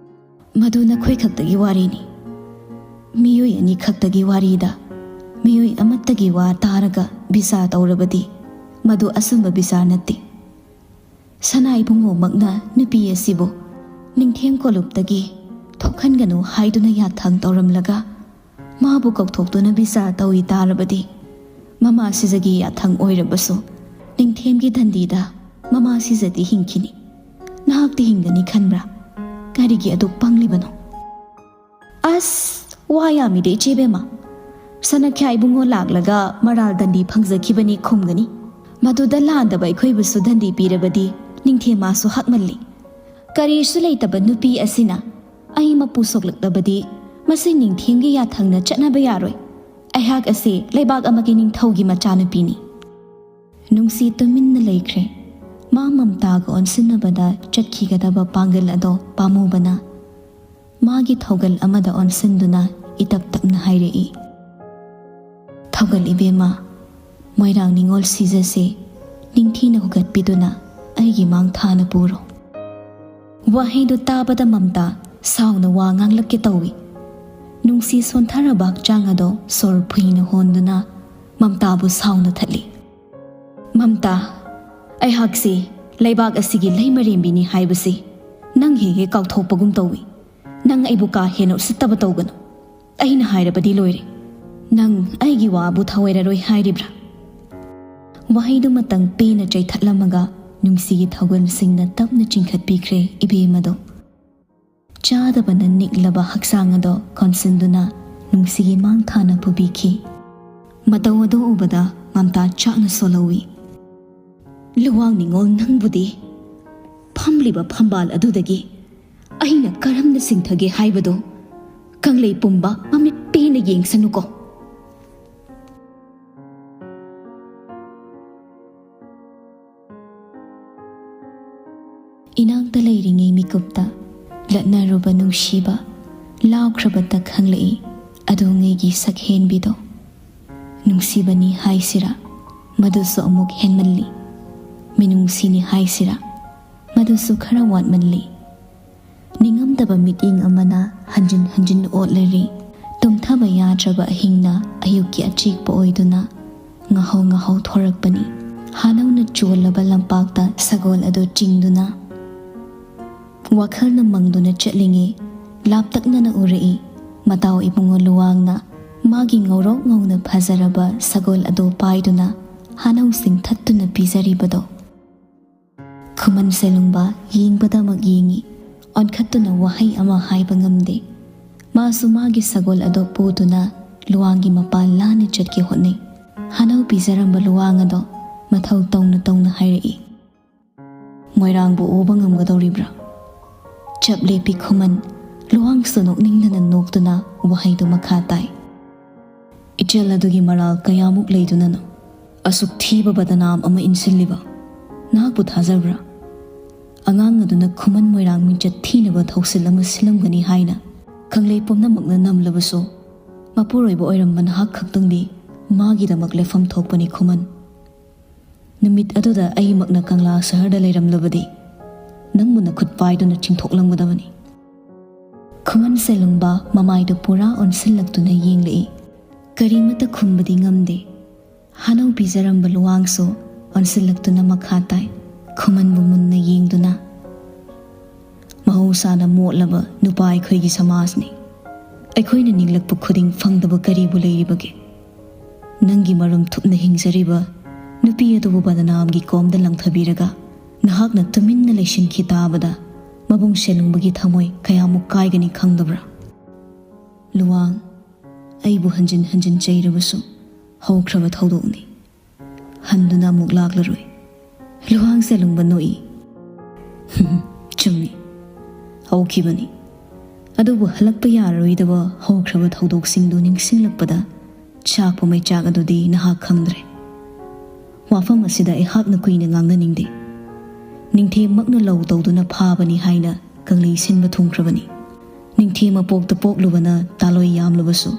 ꯃꯗꯨ ꯅꯈꯣꯏ ꯈꯛꯇꯒꯤ ꯋꯥꯔꯤꯅꯤ꯫ ꯃꯤꯑꯣꯏ ꯑꯅꯤ ꯈꯛꯇꯒꯤ ꯋꯥꯔꯤꯗ ꯃꯤꯑꯣꯏ ꯑꯃꯠꯇꯒꯤ ꯋꯥ ꯇꯥꯔꯒ ꯕꯤꯆꯥꯔ ꯇꯧꯔꯕꯗꯤ ꯃꯗꯨ ꯑꯆꯨꯝꯕ ꯕꯤꯆꯥꯔ ꯅꯠꯇꯦ꯫ ꯁꯅꯥ ꯏꯕꯨꯡꯉꯣꯃꯛꯅ ꯅꯨꯄꯤ ꯑꯁꯤꯕꯨ ꯅꯤꯡꯊꯦꯝ ꯀꯣꯂꯨꯞꯇꯒꯤ ꯊꯣꯛꯍꯟꯒꯅꯨ ꯍꯥꯏꯗꯨꯅ ꯌꯥꯊꯪ ꯇꯧꯔꯝꯂꯒ ꯃꯥꯕꯨ ꯀꯧꯊꯣꯛꯇꯨꯅ ꯕꯤꯆꯥꯔ ꯇꯧꯏ ꯇꯥꯔꯕꯗꯤ ꯃꯃꯥ ꯁꯤꯖꯒꯤ ꯌꯥꯊꯪ ꯑꯣꯏꯔꯕꯁꯨ ꯅꯤꯡꯊꯦꯝꯒꯤ ꯗꯟꯗꯤꯗ ꯃꯃꯥ ꯁꯤꯖꯗꯤ ꯍꯤꯡꯈꯤꯅꯤ꯫ ꯅꯍꯥꯛꯇꯤ ꯍꯤꯡꯒꯅꯤ ꯈꯟꯕ꯭ꯔꯥ? ꯀꯔꯤꯒꯤ ꯑꯗꯨꯛ ꯄꯪꯂꯤꯕꯅꯣ?" "ꯑꯁ, ꯋꯥ ꯌꯥꯝꯃꯤꯗ ꯏꯆꯦꯕꯦꯝꯃ꯫ ꯁꯅꯥꯈ꯭ꯌꯥ ꯏꯕꯨꯡꯉꯣ ꯂꯥꯛꯂꯒ ꯃꯔꯥꯜ ꯗꯟꯗꯤ ꯐꯪꯖꯈꯤꯕꯅꯤ ꯈꯨꯝꯒꯅꯤ꯫ ꯃꯗꯨꯗ ꯂꯥꯟꯗꯕ ꯑꯩꯈꯣꯏꯕꯨꯁꯨ ꯗꯟꯗꯤ ꯄꯤꯔꯕꯗꯤ ꯅꯤꯡꯊꯦꯝꯃꯁꯨ ꯍꯛꯃꯜꯂꯤ꯫ ꯀꯔꯤꯁꯨ ꯂꯩꯇꯕ ꯅꯨꯄꯤ ꯑꯁꯤꯅ ꯑꯩ ꯃꯄꯨ ꯁꯣꯛꯂꯛꯂꯕꯗꯤ ꯃꯁꯤ ꯅꯤꯡꯊꯦꯝꯒꯤ ꯌꯥꯊꯪꯅ ꯆꯠꯅꯕ ꯌꯥꯔꯣꯏ꯫ ꯑꯩꯍꯥꯛ ꯑꯁꯤ ꯂꯩꯕꯥꯛ ꯑꯃꯒꯤ ꯅꯤꯡꯊꯧꯒꯤ ꯃꯆꯥꯅꯨꯄꯤꯅꯤ꯫" ꯅꯨꯡꯁꯤ ꯇꯨꯃꯤꯟꯅ ꯂꯩꯈ꯭ꯔꯦ꯫ ꯃꯥ ꯃꯝꯇꯥꯒ ꯑꯣꯟꯁꯤꯟꯅꯕꯗ ꯆꯠꯈꯤꯒꯗꯕ ꯄꯥꯡꯒꯜ ꯑꯗꯣ ꯄꯥꯝꯃꯨꯕꯅ ꯃꯥꯒꯤ ꯊꯧꯒꯜ ꯑꯃꯗ ꯑꯣꯟꯁꯤꯟꯗꯨꯅ ꯏꯇꯞ ꯇꯞꯅ ꯍꯥꯏꯔꯛꯏ, "ꯊꯧꯒꯜ ꯏꯕꯦꯝꯃ, ꯃꯣꯏꯔꯥꯡ ꯅꯤꯉꯣꯜ ꯁꯤꯖꯁꯦ ꯅꯤꯡꯊꯤꯅ ꯍꯨꯒꯠꯄꯤꯗꯨꯅ ꯑꯩꯒꯤ ꯃꯥꯡ ꯊꯥꯅ ꯄꯨꯔꯣ꯫" ꯋꯥꯍꯩꯗꯨ ꯇꯥꯕꯗ ꯃꯝꯇꯥ ꯁꯥꯎꯅ ꯋꯥ ꯉꯥꯡꯂꯛꯀꯦ ꯇꯧꯏ꯫ ꯅꯨꯡꯁꯤ ꯁꯣꯟꯊꯔꯕ ꯍꯛꯆꯥꯡ ꯑꯗꯣ ꯁꯣꯔ ꯐꯨꯏꯅ ꯍꯣꯟꯗꯨꯅ ꯃꯝꯇꯥꯕꯨ ꯁꯥꯎꯅ ꯊꯠꯂꯤ꯫ "ꯃꯝꯇꯥ, ꯑꯩꯍꯥꯛꯁꯤ ꯂꯩꯕꯥꯛ ꯑꯁꯤꯒꯤ ꯂꯩꯃꯔꯦꯝꯕꯤꯅꯤ ꯍꯥꯏꯕꯁꯤ ꯅꯪ ꯍꯦꯛ ꯍꯦꯛ ꯀꯥꯎꯊꯣꯛꯄꯒꯨꯝ ꯇꯧꯏ꯫ ꯅꯪ ꯑꯩꯕꯨ ꯀꯥ ꯍꯦꯟꯅ ꯎꯁꯤꯠꯇꯕ ꯇꯧꯒꯅꯨ꯫ ꯑꯩꯅ ꯍꯥꯏꯔꯕꯗꯤ ꯂꯣꯏꯔꯦ꯫ ꯅꯪ ꯑꯩꯒꯤ ꯋꯥꯕꯨ ꯊꯧꯑꯣꯏꯔꯔꯣꯏ ꯍꯥꯏꯔꯤꯕ꯭ꯔꯥ?" ꯋꯥꯍꯩꯗꯨꯃꯇꯪ ꯄꯦꯟꯅ ꯆꯩꯊꯠꯂꯝꯃꯒ ꯅꯨꯡꯁꯤꯒꯤ ꯊꯧꯒꯜꯁꯤꯡꯅ ꯇꯞꯅ ꯆꯤꯡꯈꯠꯄꯤꯈ꯭ꯔꯦ ꯏꯕꯦꯝ ꯑꯗꯣ꯫ ꯆꯥꯗꯕꯅ ꯅꯤꯛꯂꯕ ꯍꯛꯆꯥꯡ ꯑꯗꯣ ꯀꯣꯟꯁꯤꯟꯗꯨꯅ ꯅꯨꯡꯁꯤꯒꯤ ꯃꯥꯡ ꯊꯥꯅ ꯄꯨꯕꯤꯈꯤ꯫ ꯃꯇꯧ ꯑꯗꯨ ꯎꯕꯗ ꯃꯝꯇꯥ ꯆꯥꯛꯅ ꯁꯣꯜꯍꯧꯏ꯫ "ꯂꯨꯋꯥꯡ ꯅꯤꯉꯣꯜ, ꯅꯪꯕꯨꯗꯤ ꯐꯝꯂꯤꯕ ꯐꯝꯕꯥꯜ ꯑꯗꯨꯗꯒꯤ ꯑꯩꯅ ꯀꯔꯝꯅ ꯆꯤꯡꯊꯒꯦ ꯍꯥꯏꯕꯗꯨ ꯀꯪꯂꯩ ꯄꯨꯝꯕ ꯃꯃꯤꯠ ꯄꯦꯟꯅ ꯌꯦꯡꯁꯅꯨꯀꯣ꯫" ꯏꯅꯥꯛꯇ ꯂꯩꯔꯤꯉꯩ ꯃꯤꯀꯨꯞꯇ ꯂꯠꯅꯔꯨꯕ ꯅꯨꯡꯁꯤꯕ ꯂꯥꯎꯈ꯭ꯔꯕꯇ ꯈꯪꯂꯛꯏ ꯑꯗꯨꯉꯩꯒꯤ ꯁꯛꯍꯦꯟꯕꯤꯗꯣ꯫ ꯅꯨꯡꯁꯤꯕꯅꯤ ꯍꯥꯏꯁꯤꯔꯥ, ꯃꯗꯨꯁꯨ ꯑꯃꯨꯛ ꯍꯦꯟꯃꯜꯂꯤ꯫ ꯃꯤꯅꯨꯡꯁꯤꯅꯤ ꯍꯥꯏꯁꯤꯔꯥ, ꯃꯗꯨꯁꯨ ꯈꯔ ꯋꯥꯠꯃꯜꯂꯤ꯫ ꯅꯤꯡꯉꯝꯗꯕ ꯃꯤꯠꯌꯦꯡ ꯑꯃꯅ ꯍꯟꯖꯤꯟ ꯍꯟꯖꯤꯟ ꯑꯣꯠꯂꯔꯤ꯫ ꯇꯨꯝꯊꯕ ꯌꯥꯗ꯭ꯔꯕ ꯑꯍꯤꯡꯅ ꯑꯌꯨꯛꯀꯤ ꯑꯆꯦꯛꯄ ꯑꯣꯏꯗꯨꯅ ꯉꯥꯍꯧ ꯉꯥꯍꯧ ꯊꯣꯔꯛꯄꯅꯤ꯫ ꯍꯥꯅꯧꯅ ꯆꯣꯜꯂꯕ ꯂꯝꯄꯥꯛꯇ ꯁꯒꯣꯜ ꯑꯗꯨ ꯆꯤꯡꯗꯨꯅ ꯋꯥꯈꯜꯅ ꯃꯪꯗꯨꯅ ꯆꯠꯂꯤꯉꯩ ꯂꯥꯞꯇꯛꯅꯅ ꯎꯔꯛꯏ ꯃꯇꯥꯎ ꯏꯕꯨꯡꯉꯣ ꯂꯨꯋꯥꯡꯅ ꯃꯥꯒꯤ ꯉꯧꯔꯣꯛ ꯉꯧꯅ ꯐꯖꯔꯕ ꯁꯒꯣꯜ ꯑꯗꯨ ꯄꯥꯏꯗꯨꯅ ꯍꯥꯅꯧꯁꯤꯡ ꯊꯠꯇꯨꯅ ꯄꯤꯖꯔꯤꯕꯗꯣ꯫ ꯈꯨꯃꯟ ꯁꯦꯂꯨꯡꯕ ꯌꯦꯡꯕꯗꯃꯛ ꯌꯦꯡꯉꯤ, ꯑꯣꯟꯈꯠꯇꯨꯅ ꯋꯥꯍꯩ ꯑꯃ ꯍꯥꯏꯕ ꯉꯝꯗꯦ꯫ ꯃꯥꯁꯨ ꯃꯥꯒꯤ ꯁꯒꯣꯜ ꯑꯗꯨ ꯄꯨꯗꯨꯅ ꯂꯨꯋꯥꯡꯒꯤ ꯃꯄꯥ ꯂꯥꯟꯅ ꯆꯠꯀꯦ ꯍꯣꯠꯅꯩ꯫ ꯍꯥꯅꯧ ꯄꯤꯖꯔꯝꯕ ꯂꯨꯋꯥꯡ ꯑꯗꯣ ꯃꯊꯧ ꯇꯧꯅ ꯇꯧꯅ ꯍꯥꯏꯔꯛꯏ, "ꯃꯣꯏꯔꯥꯡꯕꯨ ꯎꯕ ꯉꯝꯒꯗꯧꯔꯤꯕ꯭ꯔꯥ?" ꯆꯞ ꯂꯦꯞꯄꯤ ꯈꯨꯃꯟ꯫ ꯂꯨꯋꯥꯡꯁꯨ ꯅꯣꯛꯅꯤꯡꯗꯅ ꯅꯣꯛꯇꯨꯅ ꯋꯥꯍꯩꯗꯨ ꯃꯈꯥ ꯇꯥꯏ, "ꯏꯆꯜ ꯑꯗꯨꯒꯤ ꯃꯔꯥꯜ ꯀꯌꯥꯃꯨꯛ ꯂꯩꯗꯨꯅꯅꯣ? ꯑꯁꯨꯛ ꯊꯤꯕ ꯕꯗꯅꯥꯝ ꯑꯃ ꯏꯟꯁꯤꯜꯂꯤꯕ ꯅꯍꯥꯛꯄꯨ ꯊꯥꯖꯕ꯭ꯔꯥ? ꯑꯉꯥꯡ ꯑꯗꯨꯅ ꯈꯨꯃꯟ ꯃꯣꯏꯔꯥꯡ ꯃꯤꯡꯆꯠ ꯊꯤꯅꯕ ꯊꯧꯁꯤꯜ ꯑꯃ ꯁꯤꯜꯂꯝꯒꯅꯤ ꯍꯥꯏꯅ ꯀꯪꯂꯩ ꯄꯨꯝꯅꯃꯛꯅ ꯅꯝꯂꯕꯁꯨ, ꯃꯄꯨꯔꯣꯏꯕ ꯑꯣꯏꯔꯝꯕ ꯅꯍꯥꯛ ꯈꯛꯇꯪꯗꯤ ꯃꯥꯒꯤꯗꯃꯛ ꯂꯦꯞꯐꯝ ꯊꯣꯛꯄꯅꯤ ꯈꯨꯃꯟ꯫ ꯅꯨꯃꯤꯠ ꯑꯗꯨꯗ ꯑꯩꯃꯛꯅ ꯀꯪꯂꯥ ꯁꯍꯔꯗ ꯂꯩꯔꯝꯂꯕꯗꯤ ꯅꯪꯕꯨ ꯅꯈꯨꯠ ꯄꯥꯏꯗꯨꯅ ꯆꯤꯡꯊꯣꯛꯂꯝꯒꯗꯕꯅꯤ꯫ ꯈꯨꯃꯟ ꯁꯦꯂꯨꯡꯕ ꯃꯃꯥꯏꯗꯨ ꯄꯨꯔꯥ ꯑꯣꯟꯁꯤꯜꯂꯛꯇꯨꯅ ꯌꯦꯡꯂꯛꯏ꯫ ꯀꯔꯤꯃꯠꯇ ꯈꯨꯝꯕꯗꯤ ꯉꯝꯗꯦ꯫ ꯍꯅꯧ ꯄꯤꯖꯔꯝꯕ ꯂꯨꯋꯥꯡꯁꯨ ꯑꯣꯟꯁꯤꯜꯂꯛꯇꯨꯅ ꯃꯈꯥ ꯇꯥꯏ, ꯈꯨꯃꯟꯕꯨ ꯃꯨꯟꯅ ꯌꯦꯡꯗꯨꯅ꯫ ꯃꯍꯧꯁꯥꯅ ꯃꯣꯠꯂꯕ ꯅꯨꯄꯥ ꯑꯩꯈꯣꯏꯒꯤ ꯁꯃꯥꯖꯅꯤ꯫ ꯑꯩꯈꯣꯏꯅ ꯅꯤꯡꯂꯛꯄ ꯈꯨꯗꯤꯡ ꯐꯪꯗꯕ ꯀꯔꯤꯕꯨ ꯂꯩꯔꯤꯕꯒꯦ? ꯅꯪꯒꯤ ꯃꯔꯨꯝ ꯊꯨꯞꯅ ꯍꯤꯡꯖꯔꯤꯕ ꯅꯨꯄꯤ ꯑꯗꯨꯕꯨ ꯕꯗꯅꯥꯝꯒꯤ ꯀꯣꯝꯗ ꯂꯪꯊꯕꯤꯔꯒ ꯅꯍꯥꯛꯅ ꯇꯨꯃꯤꯟꯅ ꯂꯩꯁꯤꯟꯈꯤ ꯇꯥꯕꯗ ꯃꯕꯨꯡ ꯁꯦꯂꯨꯡꯕꯒꯤ ꯊꯃꯣꯏ ꯀꯌꯥꯃꯨꯛ ꯀꯥꯏꯒꯅꯤ ꯈꯪꯗꯕ꯭ꯔꯥ? ꯂꯨꯋꯥꯡ, ꯑꯩꯕꯨ ꯍꯟꯖꯤꯟ ꯍꯟꯖꯤꯟ ꯆꯩꯔꯕꯁꯨ ꯍꯧꯈ꯭ꯔꯕ ꯊꯧꯗꯣꯛꯅꯤ꯫ ꯍꯟꯗꯨꯅ ꯑꯃꯨꯛ ꯂꯥꯛꯂꯔꯣꯏ꯫ ꯂꯨꯋꯥꯡ ꯁꯦꯂꯨꯡꯕ ꯅꯣꯛꯏ꯫ ꯆꯨꯝꯃꯤ, ꯍꯧꯈꯤꯕꯅꯤ꯫ ꯑꯗꯨꯕꯨ ꯍꯜꯂꯛꯄ ꯌꯥꯔꯔꯣꯏꯗꯕ ꯍꯧꯈ꯭ꯔꯕ ꯊꯧꯗꯣꯛꯁꯤꯡꯗꯨ ꯅꯤꯡꯁꯤꯡꯂꯛꯄꯗ ꯆꯥꯛꯄ ꯃꯩꯆꯥꯛ ꯑꯗꯨꯗꯤ ꯅꯍꯥꯛ ꯈꯪꯗ꯭ꯔꯦ꯫ ꯋꯥꯐꯝ ꯑꯁꯤꯗ ꯑꯩꯍꯥꯛꯅ ꯀꯨꯏꯅ ꯉꯥꯡꯅꯅꯤꯡꯗꯦ꯫ ꯅꯤꯡꯊꯦꯝꯃꯛꯅ ꯂꯧ ꯇꯧꯗꯨꯅ ꯐꯥꯕꯅꯤ ꯍꯥꯏꯅ ꯀꯪꯂꯩ ꯁꯤꯟꯕ ꯊꯨꯡꯈ꯭ꯔꯕꯅꯤ꯫ ꯅꯤꯡꯊꯦꯝ ꯃꯄꯣꯛꯇ ꯄꯣꯛꯂꯨꯕꯅ ꯇꯥꯂꯣꯏ ꯌꯥꯝꯂꯕꯁꯨ,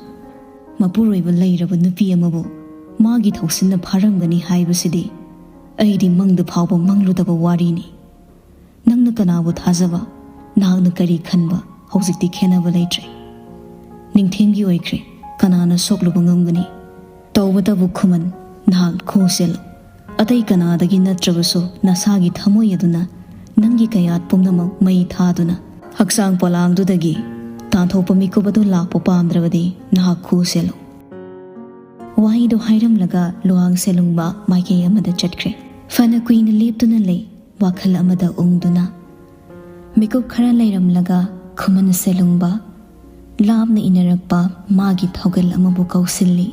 ꯃꯄꯨꯔꯣꯏꯕ ꯂꯩꯔꯕ ꯅꯨꯄꯤ ꯑꯃꯕꯨ ꯃꯥꯒꯤ ꯊꯧꯁꯤꯟꯅ ꯐꯥꯔꯝꯒꯅꯤ ꯍꯥꯏꯕꯁꯤꯗꯤ ꯑꯩꯗꯤ ꯃꯪꯗ ꯐꯥꯎꯕ ꯃꯪꯂꯨꯗꯕ ꯋꯥꯔꯤꯅꯤ꯫ ꯅꯪꯅ ꯀꯅꯥꯕꯨ ꯊꯥꯖꯕ, ꯅꯍꯥꯛꯅ ꯀꯔꯤ ꯈꯟꯕ, ꯍꯧꯖꯤꯛꯇꯤ ꯈꯦꯟꯅꯕ ꯂꯩꯇ꯭ꯔꯦ꯫ ꯅꯤꯡꯊꯦꯝꯒꯤ ꯑꯣꯏꯈ꯭ꯔꯦ, ꯀꯅꯥꯅ ꯁꯣꯛꯂꯨꯕ ꯉꯝꯒꯅꯤ? ꯇꯧꯕꯇꯕꯨ ꯈꯨꯃꯟ, ꯅꯍꯥꯛ ꯈꯨ ꯆꯦꯜꯂꯨ꯫ ꯑꯇꯩ ꯀꯅꯥꯗꯒꯤ ꯅꯠꯇ꯭ꯔꯕꯁꯨ ꯅꯁꯥꯒꯤ ꯊꯃꯣꯏ ꯑꯗꯨꯅ ꯅꯪꯒꯤ ꯀꯌꯥꯠ ꯄꯨꯝꯅꯃꯛ ꯃꯩ ꯊꯥꯗꯨꯅ ꯍꯛꯆꯥꯡ ꯄꯣꯂꯥꯡꯗꯨꯗꯒꯤ ꯇꯥꯟꯊꯣꯛꯄ ꯃꯤꯀꯨꯞ ꯑꯗꯨ ꯂꯥꯛꯄ ꯄꯥꯝꯗ꯭ꯔꯕꯗꯤ ꯅꯍꯥꯛ ꯈꯨ ꯆꯦꯜꯂꯨ꯫ ꯋꯥꯍꯩꯗꯨ ꯍꯥꯏꯔꯝꯂꯒ ꯂꯨꯋꯥꯡ ꯁꯦꯂꯨꯡꯕ ꯃꯥꯏꯀꯩ ꯑꯃꯗ ꯆꯠꯈ꯭ꯔꯦ꯫ ꯐꯅ ꯀꯨꯏꯅ ꯂꯦꯞꯇꯨꯅ ꯂꯩ, ꯋꯥꯈꯜ ꯑꯃꯗ ꯎꯪꯗꯨꯅ꯫ ꯃꯤꯀꯨꯞ ꯈꯔ ꯂꯩꯔꯝꯂꯒ ꯈꯨꯃꯟ ꯁꯦꯂꯨꯡꯕ ꯂꯥꯞꯅ ꯏꯟꯅꯔꯛꯄ ꯃꯥꯒꯤ ꯊꯧꯒꯜ ꯑꯃꯕꯨ ꯀꯧꯁꯤꯜꯂꯤ꯫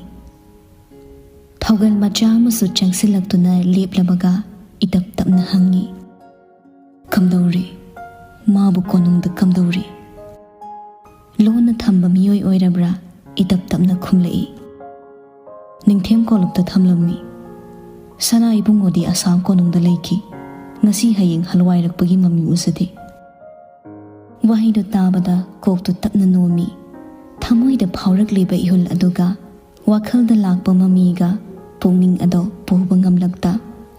ꯊꯧꯒꯜ ꯃꯆꯥ ꯑꯃꯁꯨ ꯆꯪꯁꯤꯜꯂꯛꯇꯨꯅ ꯂꯦꯞꯂꯕꯒ ꯏꯇꯞ ꯇꯞꯅ ꯍꯪꯉꯤ, "ꯀꯝꯗꯧꯔꯤ? ꯃꯥꯕꯨ ꯀꯣꯅꯨꯡꯗ ꯀꯝꯗꯧꯔꯤ?" ꯂꯣꯟꯅ ꯊꯝꯕ ꯃꯤꯑꯣꯏ ꯑꯣꯏꯔꯕ꯭ꯔꯥ? ꯏꯇꯞ ꯇꯞꯅ ꯈꯨꯝꯂꯛꯏ, "ꯅꯤꯡꯊꯦꯝ ꯀꯣꯂꯨꯞꯇ ꯊꯝꯂꯝꯃꯤ꯫ ꯁꯅꯥ ꯏꯕꯨꯡꯉꯣꯗꯤ ꯑꯁꯥꯝ ꯀꯣꯅꯨꯡꯗ ꯂꯩꯈꯤ꯫ ꯉꯁꯤ ꯍꯌꯦꯡ ꯍꯜꯋꯥꯏꯔꯛꯄꯒꯤ ꯃꯃꯤ ꯎꯖꯗꯦ꯫" ꯋꯥꯍꯩꯗꯨ ꯇꯥꯕꯗ ꯀꯣꯛꯇꯨ ꯇꯞꯅ ꯅꯣꯝꯃꯤ꯫ ꯊꯃꯣꯏꯗ ꯐꯥꯎꯔꯛꯂꯤꯕ ꯏꯍꯨꯜ ꯑꯗꯨꯒ ꯋꯥꯈꯜꯗ ꯂꯥꯛꯄ ꯃꯃꯤꯒ ꯄꯨꯛꯅꯤꯡ ꯑꯗꯣ ꯄꯨꯕ ꯉꯝꯂꯛꯇ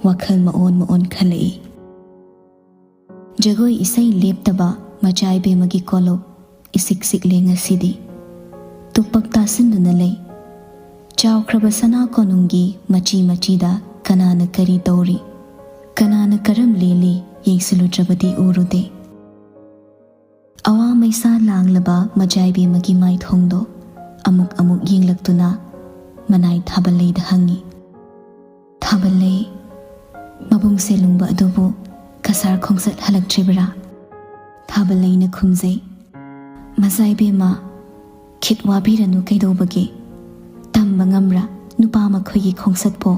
ꯋꯥꯈꯜ ꯃꯑꯣꯟ ꯃꯑꯣꯟ ꯈꯜꯂꯛꯏ꯫ ꯖꯒꯣꯏ ꯏꯁꯩ ꯂꯦꯞꯇꯕ ꯃꯆꯥ ꯏꯕꯦꯝꯃꯒꯤ ꯀꯣꯂꯨꯞ ꯏꯁꯤꯛ ꯁꯤꯛꯂꯦ ꯉꯁꯤꯗꯤ꯫ ꯇꯨꯄꯛ ꯇꯥꯁꯤꯟꯗꯨꯅ ꯂꯩ꯫ ꯆꯥꯎꯈ꯭ꯔꯕ ꯁꯅꯥ ꯀꯣꯅꯨꯡꯒꯤ ꯃꯆꯤ ꯃꯆꯤꯗ ꯀꯅꯥꯅ ꯀꯔꯤ ꯇꯧꯔꯤ, ꯀꯅꯥꯅ ꯀꯔꯝ ꯂꯦꯜꯂꯤ ꯌꯦꯡꯁꯤꯜꯂꯨꯗ꯭ꯔꯕꯗꯤ ꯎꯔꯨꯗꯦ꯫ ꯑꯋꯥ ꯃꯩꯁꯥ ꯂꯥꯡꯂꯕ ꯃꯆꯥ ꯏꯕꯦꯝꯃꯒꯤ ꯃꯥꯏꯊꯣꯡꯗꯣ ꯑꯃꯨꯛ ꯑꯃꯨꯛ ꯌꯦꯡꯂꯛꯇꯨꯅ ꯃꯅꯥꯏ ꯊꯥꯕꯜꯂꯩꯗ ꯍꯪꯉꯤ꯫ ꯊꯥꯕꯜꯂꯩ, ꯃꯕꯨꯡꯁꯦ ꯂꯨꯡꯕ ꯑꯗꯨꯕꯨ ꯀꯁꯥꯔ ꯈꯣꯡꯆꯠ ꯍꯜꯂꯛꯇ꯭ꯔꯤꯕꯔꯥ? ꯊꯥꯕꯜꯂꯩꯅ ꯈꯨꯝꯖꯩ, ꯃꯆꯥ ꯏꯕꯦꯝꯃ, ꯈꯤꯠ ꯋꯥꯕꯤꯔꯅꯨ ꯀꯩꯗꯧꯕꯒꯦ? ꯇꯝꯕ ꯉꯝꯕ꯭ꯔꯥ ꯅꯨꯄꯥ ꯃꯈꯣꯏꯒꯤ ꯈꯣꯡꯆꯠꯄꯣ?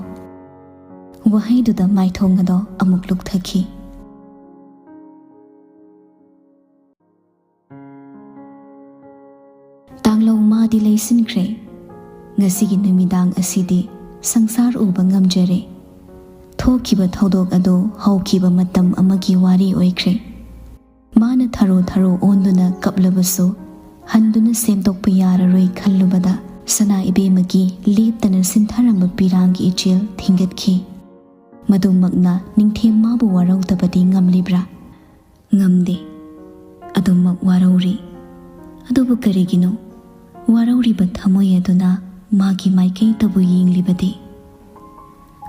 ꯋꯥꯍꯩꯗꯨꯗ ꯃꯥꯏꯊꯣꯡ ꯑꯗꯣ ꯑꯃꯨꯛ ꯂꯨꯞꯊꯈꯤ꯫ ꯇꯥꯡꯂꯧ ꯃꯥꯗꯤ ꯂꯩꯁꯤꯟꯈ꯭ꯔꯦ꯫ ꯉꯁꯤꯒꯤ ꯅꯨꯃꯤꯗꯥꯡ ꯑꯁꯤꯗꯤ ꯁꯪꯁꯥꯔ ꯎꯕ ꯉꯝꯖꯔꯦ꯫ ꯊꯣꯛꯈꯤꯕ ꯊꯧꯗꯣꯛ ꯑꯗꯨ ꯍꯧꯈꯤꯕ ꯃꯇꯝ ꯑꯃꯒꯤ ꯋꯥꯔꯤ ꯑꯣꯏꯈ꯭ꯔꯦ꯫ ꯃꯥꯅ ꯊꯔꯣ ꯊꯔꯣ ꯑꯣꯟꯗꯨꯅ ꯀꯞꯂꯕꯁꯨ ꯍꯟꯗꯨꯅ ꯁꯦꯝꯗꯣꯛꯄ ꯌꯥꯔꯔꯣꯏ ꯈꯜꯂꯨꯕꯗ ꯁꯅꯥ ꯏꯕꯦꯝꯃꯒꯤ ꯂꯦꯞꯇꯅ ꯁꯤꯟꯊꯔꯝꯕ ꯄꯤꯔꯥꯡꯒꯤ ꯏꯆꯦꯜ ꯊꯤꯡꯒꯠꯈꯤ꯫ ꯃꯗꯨꯃꯛꯅ ꯅꯤꯡꯊꯦꯝ ꯃꯥꯕꯨ ꯋꯥꯔꯧꯗꯕꯗꯤ ꯉꯝꯂꯤꯕ꯭ꯔꯥ? ꯉꯝꯗꯦ꯫ ꯑꯗꯨꯃꯛ ꯋꯥꯔꯧꯔꯤ꯫ ꯑꯗꯨꯕꯨ ꯀꯔꯤꯒꯤꯅꯣ? ꯋꯥꯔꯧꯔꯤꯕ ꯊꯃꯣꯏ ꯑꯗꯨꯅ ꯃꯥꯒꯤ ꯃꯥꯏꯀꯩꯗꯕꯨ ꯌꯦꯡꯂꯤꯕꯗꯤ꯫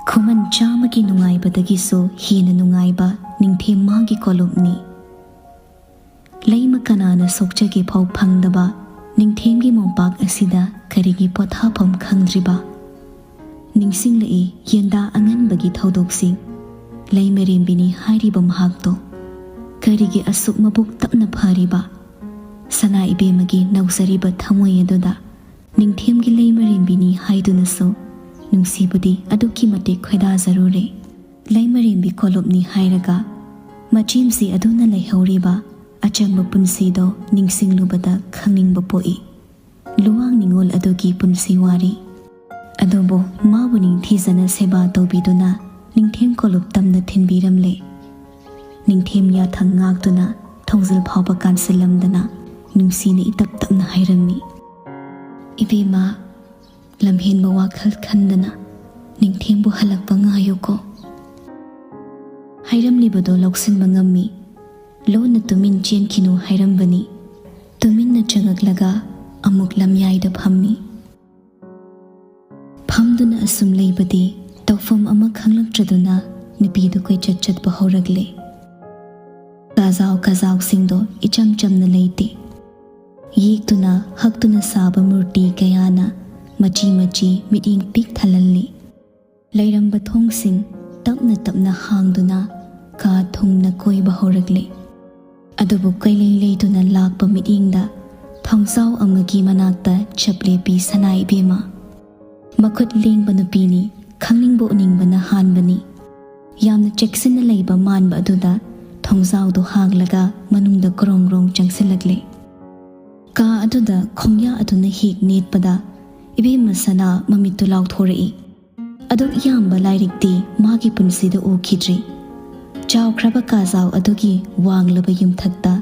ꯈꯨꯃꯟ ꯆꯥꯝꯃꯒꯤ ꯅꯨꯡꯉꯥꯏꯕꯗꯒꯤꯁꯨ ꯍꯦꯟꯅ ꯅꯨꯡꯉꯥꯏꯕ ꯅꯤꯡꯊꯦꯝ ꯃꯥꯒꯤ ꯀꯣꯂꯨꯞꯅꯤ꯫ ꯂꯩꯃ ꯀꯅꯥꯅ ꯁꯣꯛꯆꯒꯦ ꯐꯥꯎ ꯐꯪꯗꯕ ꯅꯤꯡꯊꯦꯝꯒꯤ ꯃꯣꯝꯄꯥꯛ ꯑꯁꯤꯗ ꯀꯔꯤꯒꯤ ꯄꯣꯊꯥꯐꯝ ꯈꯪꯗ꯭ꯔꯤꯕ? ꯅꯤꯡꯁꯤꯡꯂꯛꯏ ꯌꯦꯟꯗꯥ ꯑꯉꯟꯕꯒꯤ ꯊꯧꯗꯣꯛꯁꯤꯡ꯫ ꯂꯩꯃꯔꯦꯝꯕꯤꯅꯤ ꯍꯥꯏꯔꯤꯕ ꯃꯍꯥꯛꯇꯣ ꯀꯔꯤꯒꯤ ꯑꯁꯨꯛ ꯃꯕꯨꯛ ꯇꯞꯅ ꯐꯔꯤꯕ? ꯁꯅꯥ ꯏꯕꯦꯝꯃꯒꯤ ꯅꯧꯖꯔꯤꯕ ꯊꯃꯣꯏ ꯑꯗꯨꯗ ꯅꯤꯡꯊꯦꯝꯒꯤ ꯂꯩꯃꯔꯦꯝꯕꯤꯅꯤ ꯍꯥꯏꯗꯨꯅꯁꯨ ꯅꯨꯡꯁꯤꯕꯨꯗꯤ ꯑꯗꯨꯛꯀꯤ ꯃꯇꯤꯛ ꯈꯣꯏꯗꯥꯖꯔꯨꯔꯦ꯫ ꯂꯩꯃꯔꯦꯝꯕꯤ ꯀꯣꯂꯨꯞꯅꯤ ꯍꯥꯏꯔꯒ ꯃꯆꯦꯝꯁꯤ ꯑꯗꯨꯅ ꯂꯩꯍꯧꯔꯤꯕ ꯑꯆꯝꯕ ꯄꯨꯟꯁꯤꯗꯣ ꯅꯤꯡꯁꯤꯡꯂꯨꯕꯗ ꯈꯪꯅꯤꯡꯕ ꯄꯣꯛꯏ꯫ ꯂꯨꯋꯥꯡ ꯅꯤꯉꯣꯜ ꯑꯗꯨꯒꯤ ꯄꯨꯟꯁꯤ ꯋꯥꯔꯤ꯫ ꯑꯗꯨꯕꯨ ꯃꯥꯕꯨ ꯅꯤꯡꯊꯤꯖꯅ ꯁꯦꯕꯥ ꯇꯧꯕꯤꯗꯨꯅ ꯅꯤꯡꯊꯦꯝ ꯀꯣꯂꯨꯞ ꯇꯝꯅ ꯊꯤꯟꯕꯤꯔꯝꯂꯦ꯫ ꯅꯤꯡꯊꯦꯝ ꯌꯥꯊꯪ ꯉꯥꯛꯇꯨꯅ ꯊꯣꯡꯖꯤꯜ ꯐꯥꯎꯕ ꯀꯥꯟꯁꯤꯜꯂꯝꯗꯅ ꯅꯨꯡꯁꯤꯅ ꯏꯇꯞ ꯇꯞꯅ ꯍꯥꯏꯔꯝꯃꯤ, "ꯏꯕꯦꯝꯃ, ꯂꯝꯍꯦꯟꯕ ꯋꯥꯈꯜ ꯈꯟꯗꯅ ꯅꯤꯡꯊꯦꯝꯕꯨ ꯍꯜꯂꯛꯄ ꯉꯥꯏꯌꯨꯀꯣ"꯫ ꯍꯥꯏꯔꯝꯂꯤꯕꯗꯣ ꯂꯧꯁꯤꯟꯕ ꯉꯝꯃꯤ꯫ ꯂꯣꯟꯅ ꯇꯨꯃꯤꯟ ꯆꯦꯟꯈꯤꯅꯨ ꯍꯥꯏꯔꯝꯕꯅꯤ꯫ ꯇꯨꯃꯤꯟꯅ ꯆꯪꯉꯛꯂꯒ ꯑꯃꯨꯛ ꯂꯝꯌꯥꯏꯗ ꯐꯝꯃꯤ꯫ ꯐꯝꯗꯨꯅ ꯑꯁꯨꯝ ꯂꯩꯕꯗꯤ ꯇꯧꯐꯝ ꯑꯃ ꯈꯪꯂꯛꯇ꯭ꯔꯗꯨꯅ ꯅꯨꯄꯤꯗꯨ ꯀꯣꯏꯆꯠ ꯆꯠꯄ ꯍꯧꯔꯛꯂꯦ꯫ ꯀꯥꯖꯥꯎ ꯀꯥꯖꯥꯎꯁꯤꯡꯗꯣ ꯏꯆꯝ ꯆꯝꯅ ꯂꯩꯇꯦ꯫ ꯌꯦꯛꯇꯨꯅ ꯍꯛꯇꯨꯅ ꯁꯥꯕ ꯃꯨꯔꯇꯤ ꯀꯌꯥꯅ ꯃꯆꯤ ꯃꯆꯤ ꯃꯤꯠꯌꯦꯡ ꯄꯤꯛ ꯊꯜꯍꯜꯂꯤ꯫ ꯂꯩꯔꯝꯕ ꯊꯣꯡꯁꯤꯡ ꯇꯞꯅ ꯇꯞꯅ ꯍꯥꯡꯗꯨꯅ ꯀꯥ ꯊꯨꯡꯅ ꯀꯣꯏꯕ ꯍꯧꯔꯛꯂꯦ꯫ ꯑꯗꯨꯕꯨ ꯀꯩꯂꯩ ꯂꯩꯇꯨꯅ ꯂꯥꯛꯄ ꯃꯤꯠꯌꯦꯡꯗ ꯊꯣꯡꯖꯥꯎ ꯑꯃꯒꯤ ꯃꯅꯥꯛꯇ ꯆꯞ ꯂꯦꯞꯄꯤ ꯁꯅꯥ ꯏꯕꯦꯝꯃ꯫ ꯃꯈꯨꯠ ꯂꯦꯡꯕ ꯅꯨꯄꯤꯅꯤ, ꯈꯪꯅꯤꯡꯕ ꯎꯅꯤꯡꯕꯅ ꯍꯥꯟꯕꯅꯤ꯫ ꯌꯥꯝꯅ ꯆꯦꯛꯁꯤꯟꯅ ꯂꯩꯕ ꯃꯥꯟꯕ ꯑꯗꯨꯗ ꯊꯣꯡꯖꯥꯎꯗꯨ ꯍꯥꯡꯂꯒ ꯃꯅꯨꯡꯗ ꯒ꯭ꯔꯣꯡ ꯒ꯭ꯔꯣꯡ ꯆꯪꯁꯤꯜꯂꯛꯂꯦ꯫ ꯀꯥ ꯑꯗꯨꯗ ꯈꯣꯡꯌꯥ ꯑꯗꯨꯅ ꯍꯦꯛ ꯅꯦꯠꯄꯗ ꯏꯕꯦꯝꯃ ꯁꯅꯥ ꯃꯃꯤꯠꯇꯨ ꯂꯥꯎꯊꯣꯔꯛꯏ꯫ ꯑꯗꯨꯛ ꯌꯥꯝꯕ ꯂꯥꯏꯔꯤꯛꯇꯤ ꯃꯥꯒꯤ ꯄꯨꯟꯁꯤꯗ ꯎꯈꯤꯗ꯭ꯔꯤ꯫ ꯆꯥꯎꯈ꯭ꯔꯕ ꯀꯥꯖꯥꯎ ꯑꯗꯨꯒꯤ ꯋꯥꯡꯂꯕ ꯌꯨꯝꯊꯛꯇ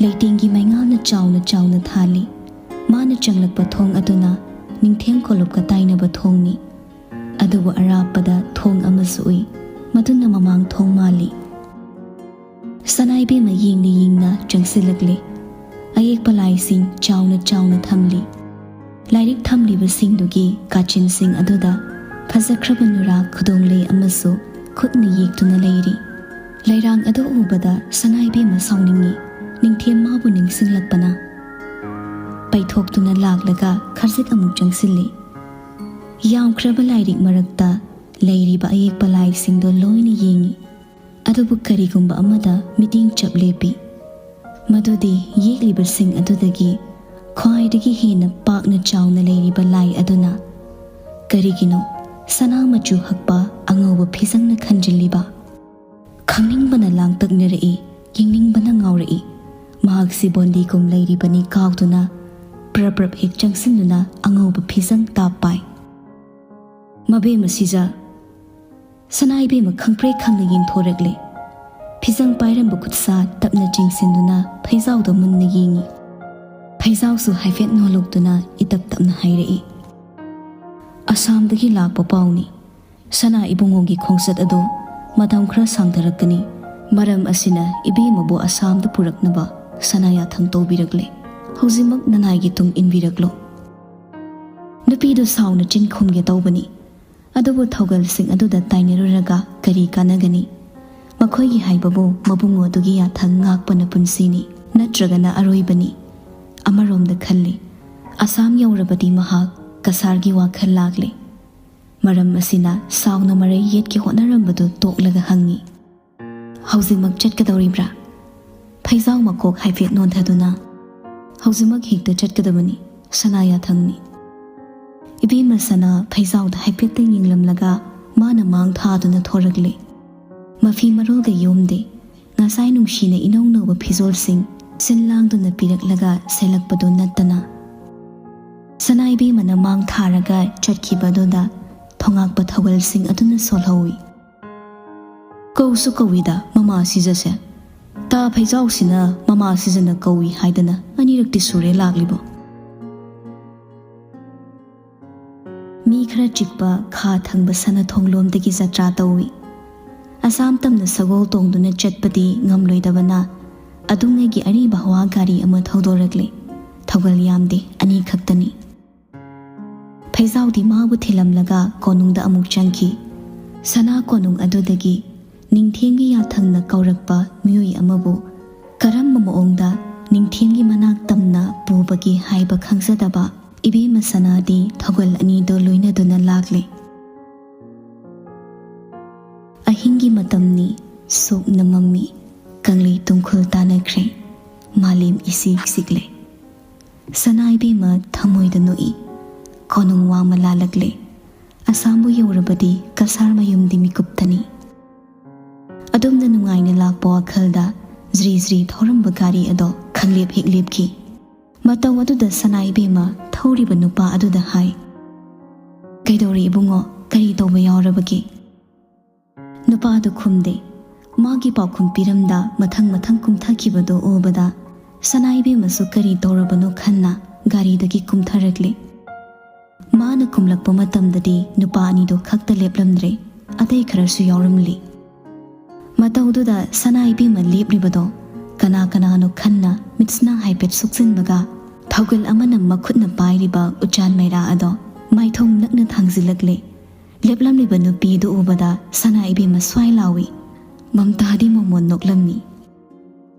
ꯂꯩꯇꯦꯡꯒꯤ ꯃꯩꯉꯥꯜꯅ ꯆꯥꯎꯅ ꯆꯥꯎꯅ ꯊꯥꯜꯂꯤ꯫ ꯃꯥꯅ ꯆꯪꯂꯛꯄ ꯊꯣꯡ ꯑꯗꯨꯅ ꯅꯤꯡꯊꯦꯝ ꯀꯣꯂꯨꯞꯀ ꯇꯥꯏꯅꯕ ꯊꯣꯡꯅꯤ꯫ ꯑꯗꯨꯕꯨ ꯑꯔꯥꯞꯄꯗ ꯊꯣꯡ ꯑꯃꯁꯨ ꯎꯏ꯫ ꯃꯗꯨꯅ ꯃꯃꯥꯡ ꯊꯣꯡ ꯃꯥꯜꯂꯤ꯫ ꯁꯅꯥ ꯏꯕꯦꯝꯃ ꯌꯦꯡꯅ ꯌꯦꯡꯅ ꯆꯪꯁꯤꯜꯂꯛꯂꯦ꯫ ꯑꯌꯦꯛꯄ ꯂꯥꯏꯁꯤꯡ ꯆꯥꯎꯅ ꯆꯥꯎꯅ ꯊꯝꯂꯤ꯫ ꯂꯥꯏꯔꯤꯛ ꯊꯝꯂꯤꯕꯁꯤꯡꯗꯨꯒꯤ ꯀꯥꯆꯤꯟꯁꯤꯡ ꯑꯗꯨꯗ ꯐꯖꯈ꯭ꯔꯕ ꯅꯨꯔꯥ ꯈꯨꯗꯣꯡꯂꯩ ꯑꯃꯁꯨ ꯈꯨꯠꯅ ꯌꯦꯛꯇꯨꯅ ꯂꯩꯔꯤ꯫ ꯂꯩꯔꯥꯡ ꯑꯗꯨ ꯎꯕꯗ ꯁꯅꯥ ꯏꯕꯦꯝꯃ ꯁꯥꯎꯅꯤꯡꯉꯤ꯫ ꯅꯤꯡꯊꯦꯝ ꯃꯥꯕꯨ ꯅꯤꯡꯁꯤꯡꯂꯛꯄꯅ ꯄꯩꯊꯣꯛꯇꯨꯅ ꯂꯥꯛꯂꯒ ꯈꯖꯤꯛ ꯑꯃꯨꯛ ꯆꯪꯁꯤꯜꯂꯤ꯫ ꯌꯥꯝꯈ꯭ꯔꯕ ꯂꯥꯏꯔꯤꯛ ꯃꯔꯛꯇ ꯂꯩꯔꯤꯕ ꯑꯌꯦꯛꯄ ꯂꯥꯏꯁꯤꯡꯗꯣ ꯂꯣꯏꯅ ꯌꯦꯡꯉꯤ꯫ ꯑꯗꯨꯕꯨ ꯀꯔꯤꯒꯨꯝꯕ ꯑꯃꯗ ꯃꯤꯠꯌꯦꯡ ꯆꯞ ꯂꯦꯞꯄꯤ꯫ ꯃꯗꯨꯗꯤ ꯌꯦꯛꯂꯤꯕꯁꯤꯡ ꯑꯗꯨꯗꯒꯤ ꯈ꯭ꯋꯥꯏꯗꯒꯤ ꯍꯦꯟꯅ ꯄꯥꯛꯅ ꯆꯥꯎꯅ ꯂꯩꯔꯤꯕ ꯂꯥꯏ ꯑꯗꯨꯅ ꯀꯔꯤꯒꯤꯅꯣ ꯁꯅꯥ ꯃꯆꯨ ꯍꯛꯄ ꯑꯉꯧꯕ ꯐꯤꯖꯪꯅ ꯈꯟꯖꯤꯜꯂꯤꯕ? ꯈꯪꯅꯤꯡꯕꯅ ꯂꯥꯡꯇꯛꯅꯔꯛꯏ, ꯌꯦꯡꯅꯤꯡꯕꯅ ꯉꯥꯎꯔꯛꯏ꯫ ꯃꯍꯥꯛꯁꯤ ꯕꯣꯟꯗꯤꯒꯨꯝ ꯂꯩꯔꯤꯕꯅꯤ ꯀꯥꯎꯗꯨꯅ ꯄ꯭ꯔꯞ ꯄ꯭ꯔꯞ ꯍꯦꯛ ꯆꯪꯁꯤꯟꯗꯨꯅ ꯑꯉꯧꯕ ꯐꯤꯖꯪ ꯇꯥꯞ ꯄꯥꯏ꯫ ꯃꯕꯦꯝꯃ ꯁꯤꯖ, ꯁꯅꯥ ꯏꯕꯦꯝꯃ ꯈꯪꯄ꯭ꯔꯦꯛ ꯈꯪꯅ ꯌꯦꯡꯊꯣꯔꯛꯂꯦ꯫ ꯐꯤꯖꯪ ꯄꯥꯏꯔꯝꯕ ꯈꯨꯠꯁꯥ ꯇꯞꯅ ꯆꯤꯡꯁꯤꯟꯗꯨꯅ ꯐꯩꯖꯥꯎꯗ ꯃꯨꯟꯅ ꯌꯦꯡꯉꯤ꯫ ꯐꯩꯖꯥꯎꯁꯨ ꯍꯥꯏꯐꯦꯠ ꯅꯣꯜꯂꯨꯛꯇꯨꯅ ꯏꯇꯞ ꯇꯞꯅ ꯍꯥꯏꯔꯛꯏ, "ꯑꯁꯥꯝꯗꯒꯤ ꯂꯥꯛꯄ ꯄꯥꯎꯅꯤ꯫ ꯁꯅꯥ ꯏꯕꯨꯡꯉꯣꯒꯤ ꯈꯣꯡꯆꯠ ꯑꯗꯨ ꯃꯇꯝ ꯈꯔ ꯁꯥꯡꯊꯔꯛꯀꯅꯤ꯫ ꯃꯔꯝ ꯑꯁꯤꯅ ꯏꯕꯦꯝꯃꯕꯨ ꯑꯁꯥꯝꯗ ꯄꯨꯔꯛꯅꯕ ꯁꯅꯥ ꯌꯥꯊꯪ ꯇꯧꯕꯤꯔꯛꯂꯦ꯫ ꯍꯧꯖꯤꯛꯃꯛ ꯅꯅꯥꯏꯒꯤ ꯇꯨꯡ ꯏꯟꯕꯤꯔꯛꯂꯣ꯫ ꯅꯨꯄꯤꯗꯨ ꯁꯥꯎꯅ ꯆꯤꯟ ꯈꯨꯝꯒꯦ ꯇꯧꯕꯅꯤ꯫ ꯑꯗꯨꯕꯨ ꯊꯧꯒꯜꯁꯤꯡ ꯑꯗꯨꯗ ꯇꯥꯏꯅꯔꯨꯔꯒ ꯀꯔꯤ ꯀꯥꯟꯅꯒꯅꯤ? ꯃꯈꯣꯏꯒꯤ ꯍꯥꯏꯕꯕꯨ ꯃꯕꯨꯡꯉꯣ ꯑꯗꯨꯒꯤ ꯌꯥꯊꯪ ꯉꯥꯛꯄꯅ ꯄꯨꯟꯁꯤꯅꯤ, ꯅꯠꯇ꯭ꯔꯒꯅ ꯑꯔꯣꯏꯕꯅꯤ꯫ ꯑꯃꯔꯣꯝꯗ ꯈꯜꯂꯤ, ꯑꯁꯥꯝ ꯌꯧꯔꯕꯗꯤ ꯃꯍꯥꯛ ꯀꯁꯥꯔꯒꯤ ꯋꯥꯈꯜ ꯂꯥꯛꯂꯦ꯫ ꯃꯔꯝ ꯑꯁꯤꯅ ꯁꯥꯎꯅ ꯃꯔꯩ ꯌꯦꯠꯀꯦ ꯍꯣꯠꯅꯔꯝꯕꯗꯨ ꯇꯣꯛꯂꯒ ꯍꯪꯉꯤ, "ꯍꯧꯖꯤꯛꯃꯛ ꯆꯠꯀꯗꯧꯔꯤꯕ꯭ꯔꯥ?" ꯐꯩꯖꯥꯎ ꯃꯀꯣꯛ ꯍꯥꯏꯐꯦꯠ ꯅꯣꯟꯊꯗꯨꯅ, "ꯍꯧꯖꯤꯛꯃꯛ ꯍꯦꯛꯇ ꯆꯠꯀꯗꯕꯅꯤ, ꯁꯅꯥ ꯌꯥꯊꯪꯅꯤ꯫" ꯏꯕꯦꯝꯃ ꯁꯅꯥ ꯐꯩꯖꯥꯎꯗ ꯍꯥꯏꯐꯦꯠꯇ ꯌꯦꯡꯂꯝꯂꯒ ꯃꯥꯅ ꯃꯥꯡ ꯊꯥꯗꯨꯅ ꯊꯣꯔꯛꯂꯦ꯫ ꯃꯐꯤ ꯃꯔꯣꯜꯒ ꯌꯣꯝꯗꯦ, ꯉꯁꯥꯏ ꯅꯨꯡꯁꯤꯅ ꯏꯅꯧ ꯅꯧꯕ ꯐꯤꯖꯣꯜꯁꯤꯡ ꯁꯤꯜ ꯂꯥꯡꯗꯨꯅ ꯄꯤꯔꯛꯂꯒ ꯁꯦꯜꯂꯛꯄꯗꯨ ꯅꯠꯇꯅ꯫ ꯁꯅꯥ ꯏꯕꯦꯝꯃꯅ ꯃꯥꯡ ꯊꯥꯔꯒ ꯆꯠꯈꯤꯕꯗꯨꯗ ꯊꯣꯉꯥꯛꯄ ꯊꯧꯒꯜꯁꯤꯡ ꯑꯗꯨꯅ ꯁꯣꯜꯍꯧꯏ꯫ "ꯀꯧꯁꯨ ꯀꯧꯏꯗ ꯃꯃꯥ ꯁꯤꯖꯁꯦ꯫ ꯇꯥ ꯐꯩꯖꯥꯎꯁꯤꯅ ꯃꯃꯥ ꯁꯤꯖꯅ ꯀꯧꯏ ꯍꯥꯏꯗꯅ ꯑꯅꯤꯔꯛꯇꯤ ꯁꯨꯔꯦ ꯂꯥꯛꯂꯤꯕꯣ꯫" ꯃꯤ ꯈꯔ ꯆꯤꯛꯄ ꯈꯥ ꯊꯪꯕ ꯁꯅꯥꯊꯣꯡꯂꯣꯝꯗꯒꯤ ꯖꯇ꯭ꯔꯥ ꯇꯧꯏ꯫ ꯑꯁꯥꯝ ꯇꯝꯅ ꯁꯒꯣꯜ ꯇꯣꯡꯗꯨꯅ ꯆꯠꯄꯗꯤ ꯉꯝꯂꯣꯏꯗꯕꯅ, ꯑꯗꯨꯉꯩꯒꯤ ꯑꯔꯤꯕ ꯍꯋꯥ ꯒꯥꯔꯤ ꯑꯃ ꯊꯧꯗꯣꯔꯛꯂꯦ꯫ ꯊꯧꯒꯜ ꯌꯥꯝꯗꯦ, ꯑꯅꯤ ꯈꯛꯇꯅꯤ꯫ ꯐꯩꯖꯥꯎꯗꯤ ꯃꯥꯕꯨ ꯊꯤꯜꯂꯝꯂꯒ ꯀꯣꯅꯨꯡꯗ ꯑꯃꯨꯛ ꯆꯪꯈꯤ꯫ ꯁꯅꯥ ꯀꯣꯅꯨꯡ ꯑꯗꯨꯗꯒꯤ ꯅꯤꯡꯊꯦꯝꯒꯤ ꯌꯥꯊꯪꯅ ꯀꯧꯔꯛꯄ ꯃꯤꯑꯣꯏ ꯑꯃꯕꯨ ꯀꯔꯝꯕ ꯃꯑꯣꯡꯗ ꯅꯤꯡꯊꯦꯝꯒꯤ ꯃꯅꯥꯛ ꯇꯝꯅ ꯄꯨꯕꯒꯦ ꯍꯥꯏꯕ ꯈꯪꯖꯗꯕ ꯏꯕꯦꯝꯃ ꯁꯅꯥꯗꯤ ꯊꯧꯒꯜ ꯑꯅꯤꯗꯨ ꯂꯣꯏꯅꯗꯨꯅ ꯂꯥꯛꯂꯦ꯫ ꯑꯍꯤꯡꯒꯤ ꯃꯇꯝꯅꯤ, ꯁꯣꯛꯅ ꯃꯝꯃꯤ, ꯀꯪꯂꯩ ꯇꯨꯡꯈꯨꯜ ꯇꯥꯅꯈ꯭ꯔꯦ, ꯃꯥꯂꯦꯝ ꯏꯁꯤꯛ ꯁꯤꯛꯂꯦ꯫ ꯁꯅꯥ ꯏꯕꯦꯝꯃ ꯊꯃꯣꯏꯗ ꯅꯣꯛꯏ꯫ ꯀꯣꯅꯨꯡ ꯋꯥꯡꯃ ꯂꯥꯜꯂꯛꯂꯦ꯫ ꯑꯁꯥꯝꯕꯨ ꯌꯧꯔꯕꯗꯤ ꯀꯁꯥꯔ ꯃꯌꯨꯝꯗꯤ ꯃꯤꯀꯨꯞꯇꯅꯤ꯫ ꯑꯗꯨꯝꯅ ꯅꯨꯡꯉꯥꯏꯅ ꯂꯥꯛꯄ ꯋꯥꯈꯜꯗ ꯖ꯭ꯔꯤ ꯖ꯭ꯔꯤ ꯊꯧꯔꯝꯕ ꯒꯥꯔꯤ ꯑꯗꯣ ꯈꯪꯂꯦꯞ ꯍꯦꯛ ꯂꯦꯞꯈꯤ꯫ ꯃꯇꯧ ꯑꯗꯨꯗ ꯁꯅꯥ ꯏꯕꯦꯝꯃ ꯊꯧꯔꯤꯕ ꯅꯨꯄꯥ ꯑꯗꯨꯗ ꯍꯥꯏ, "ꯀꯩꯗꯧꯔꯦ ꯏꯕꯨꯡꯉꯣ? ꯀꯔꯤ ꯇꯧꯕ ꯌꯥꯎꯔꯕꯒꯦ?" ꯅꯨꯄꯥꯗꯨ ꯈꯨꯝꯗꯦ꯫ ꯃꯥꯒꯤ ꯄꯥꯎꯈꯨꯝ ꯄꯤꯔꯝꯗ ꯃꯊꯪ ꯃꯊꯪ ꯀꯨꯝꯊꯈꯤꯕꯗꯨ ꯎꯕꯗ ꯁꯅꯥ ꯏꯕꯦꯝꯃꯁꯨ ꯀꯔꯤ ꯇꯧꯔꯕꯅꯣ ꯈꯟꯅ ꯒꯥꯔꯤꯗꯒꯤ ꯀꯨꯝꯊꯔꯛꯂꯦ꯫ ꯃꯥꯅ ꯀꯨꯝꯂꯛꯄ ꯃꯇꯝꯗꯗꯤ ꯅꯨꯄꯥ ꯑꯅꯤꯗꯨ ꯈꯛꯇ ꯂꯦꯞꯂꯝꯗ꯭ꯔꯦ, ꯑꯇꯩ ꯈꯔꯁꯨ ꯌꯥꯎꯔꯝꯂꯤ꯫ ꯃꯇꯧꯗꯨꯗ ꯁꯅꯥ ꯏꯕꯦꯝꯃ ꯂꯦꯞꯂꯤꯕꯗꯣ ꯀꯅꯥ ꯀꯅꯥꯅꯣ ꯈꯟꯅ ꯃꯤꯠꯁꯅꯥ ꯍꯥꯏꯐꯦꯠ ꯁꯨꯛꯆꯤꯟꯕꯒ, ꯊꯧꯒꯜ ꯑꯃꯅ ꯃꯈꯨꯠꯅ ꯄꯥꯏꯔꯤꯕ ꯎꯆꯥꯟ ꯃꯩꯔꯥ ꯑꯗꯣ ꯃꯥꯏꯊꯣꯡ ꯅꯛꯅ ꯊꯥꯡꯖꯤꯜꯂꯛꯂꯦ꯫ ꯂꯦꯞꯂꯝꯂꯤꯕ ꯅꯨꯄꯤꯗꯨ ꯎꯕꯗ ꯁꯅꯥ ꯏꯕꯦꯝꯃ ꯁ꯭ꯋꯥꯏ ꯂꯥꯎꯏ꯫ ꯃꯝꯇꯥꯗꯤ ꯃꯣꯃꯣꯟ ꯅꯣꯛꯂꯝꯃꯤ꯫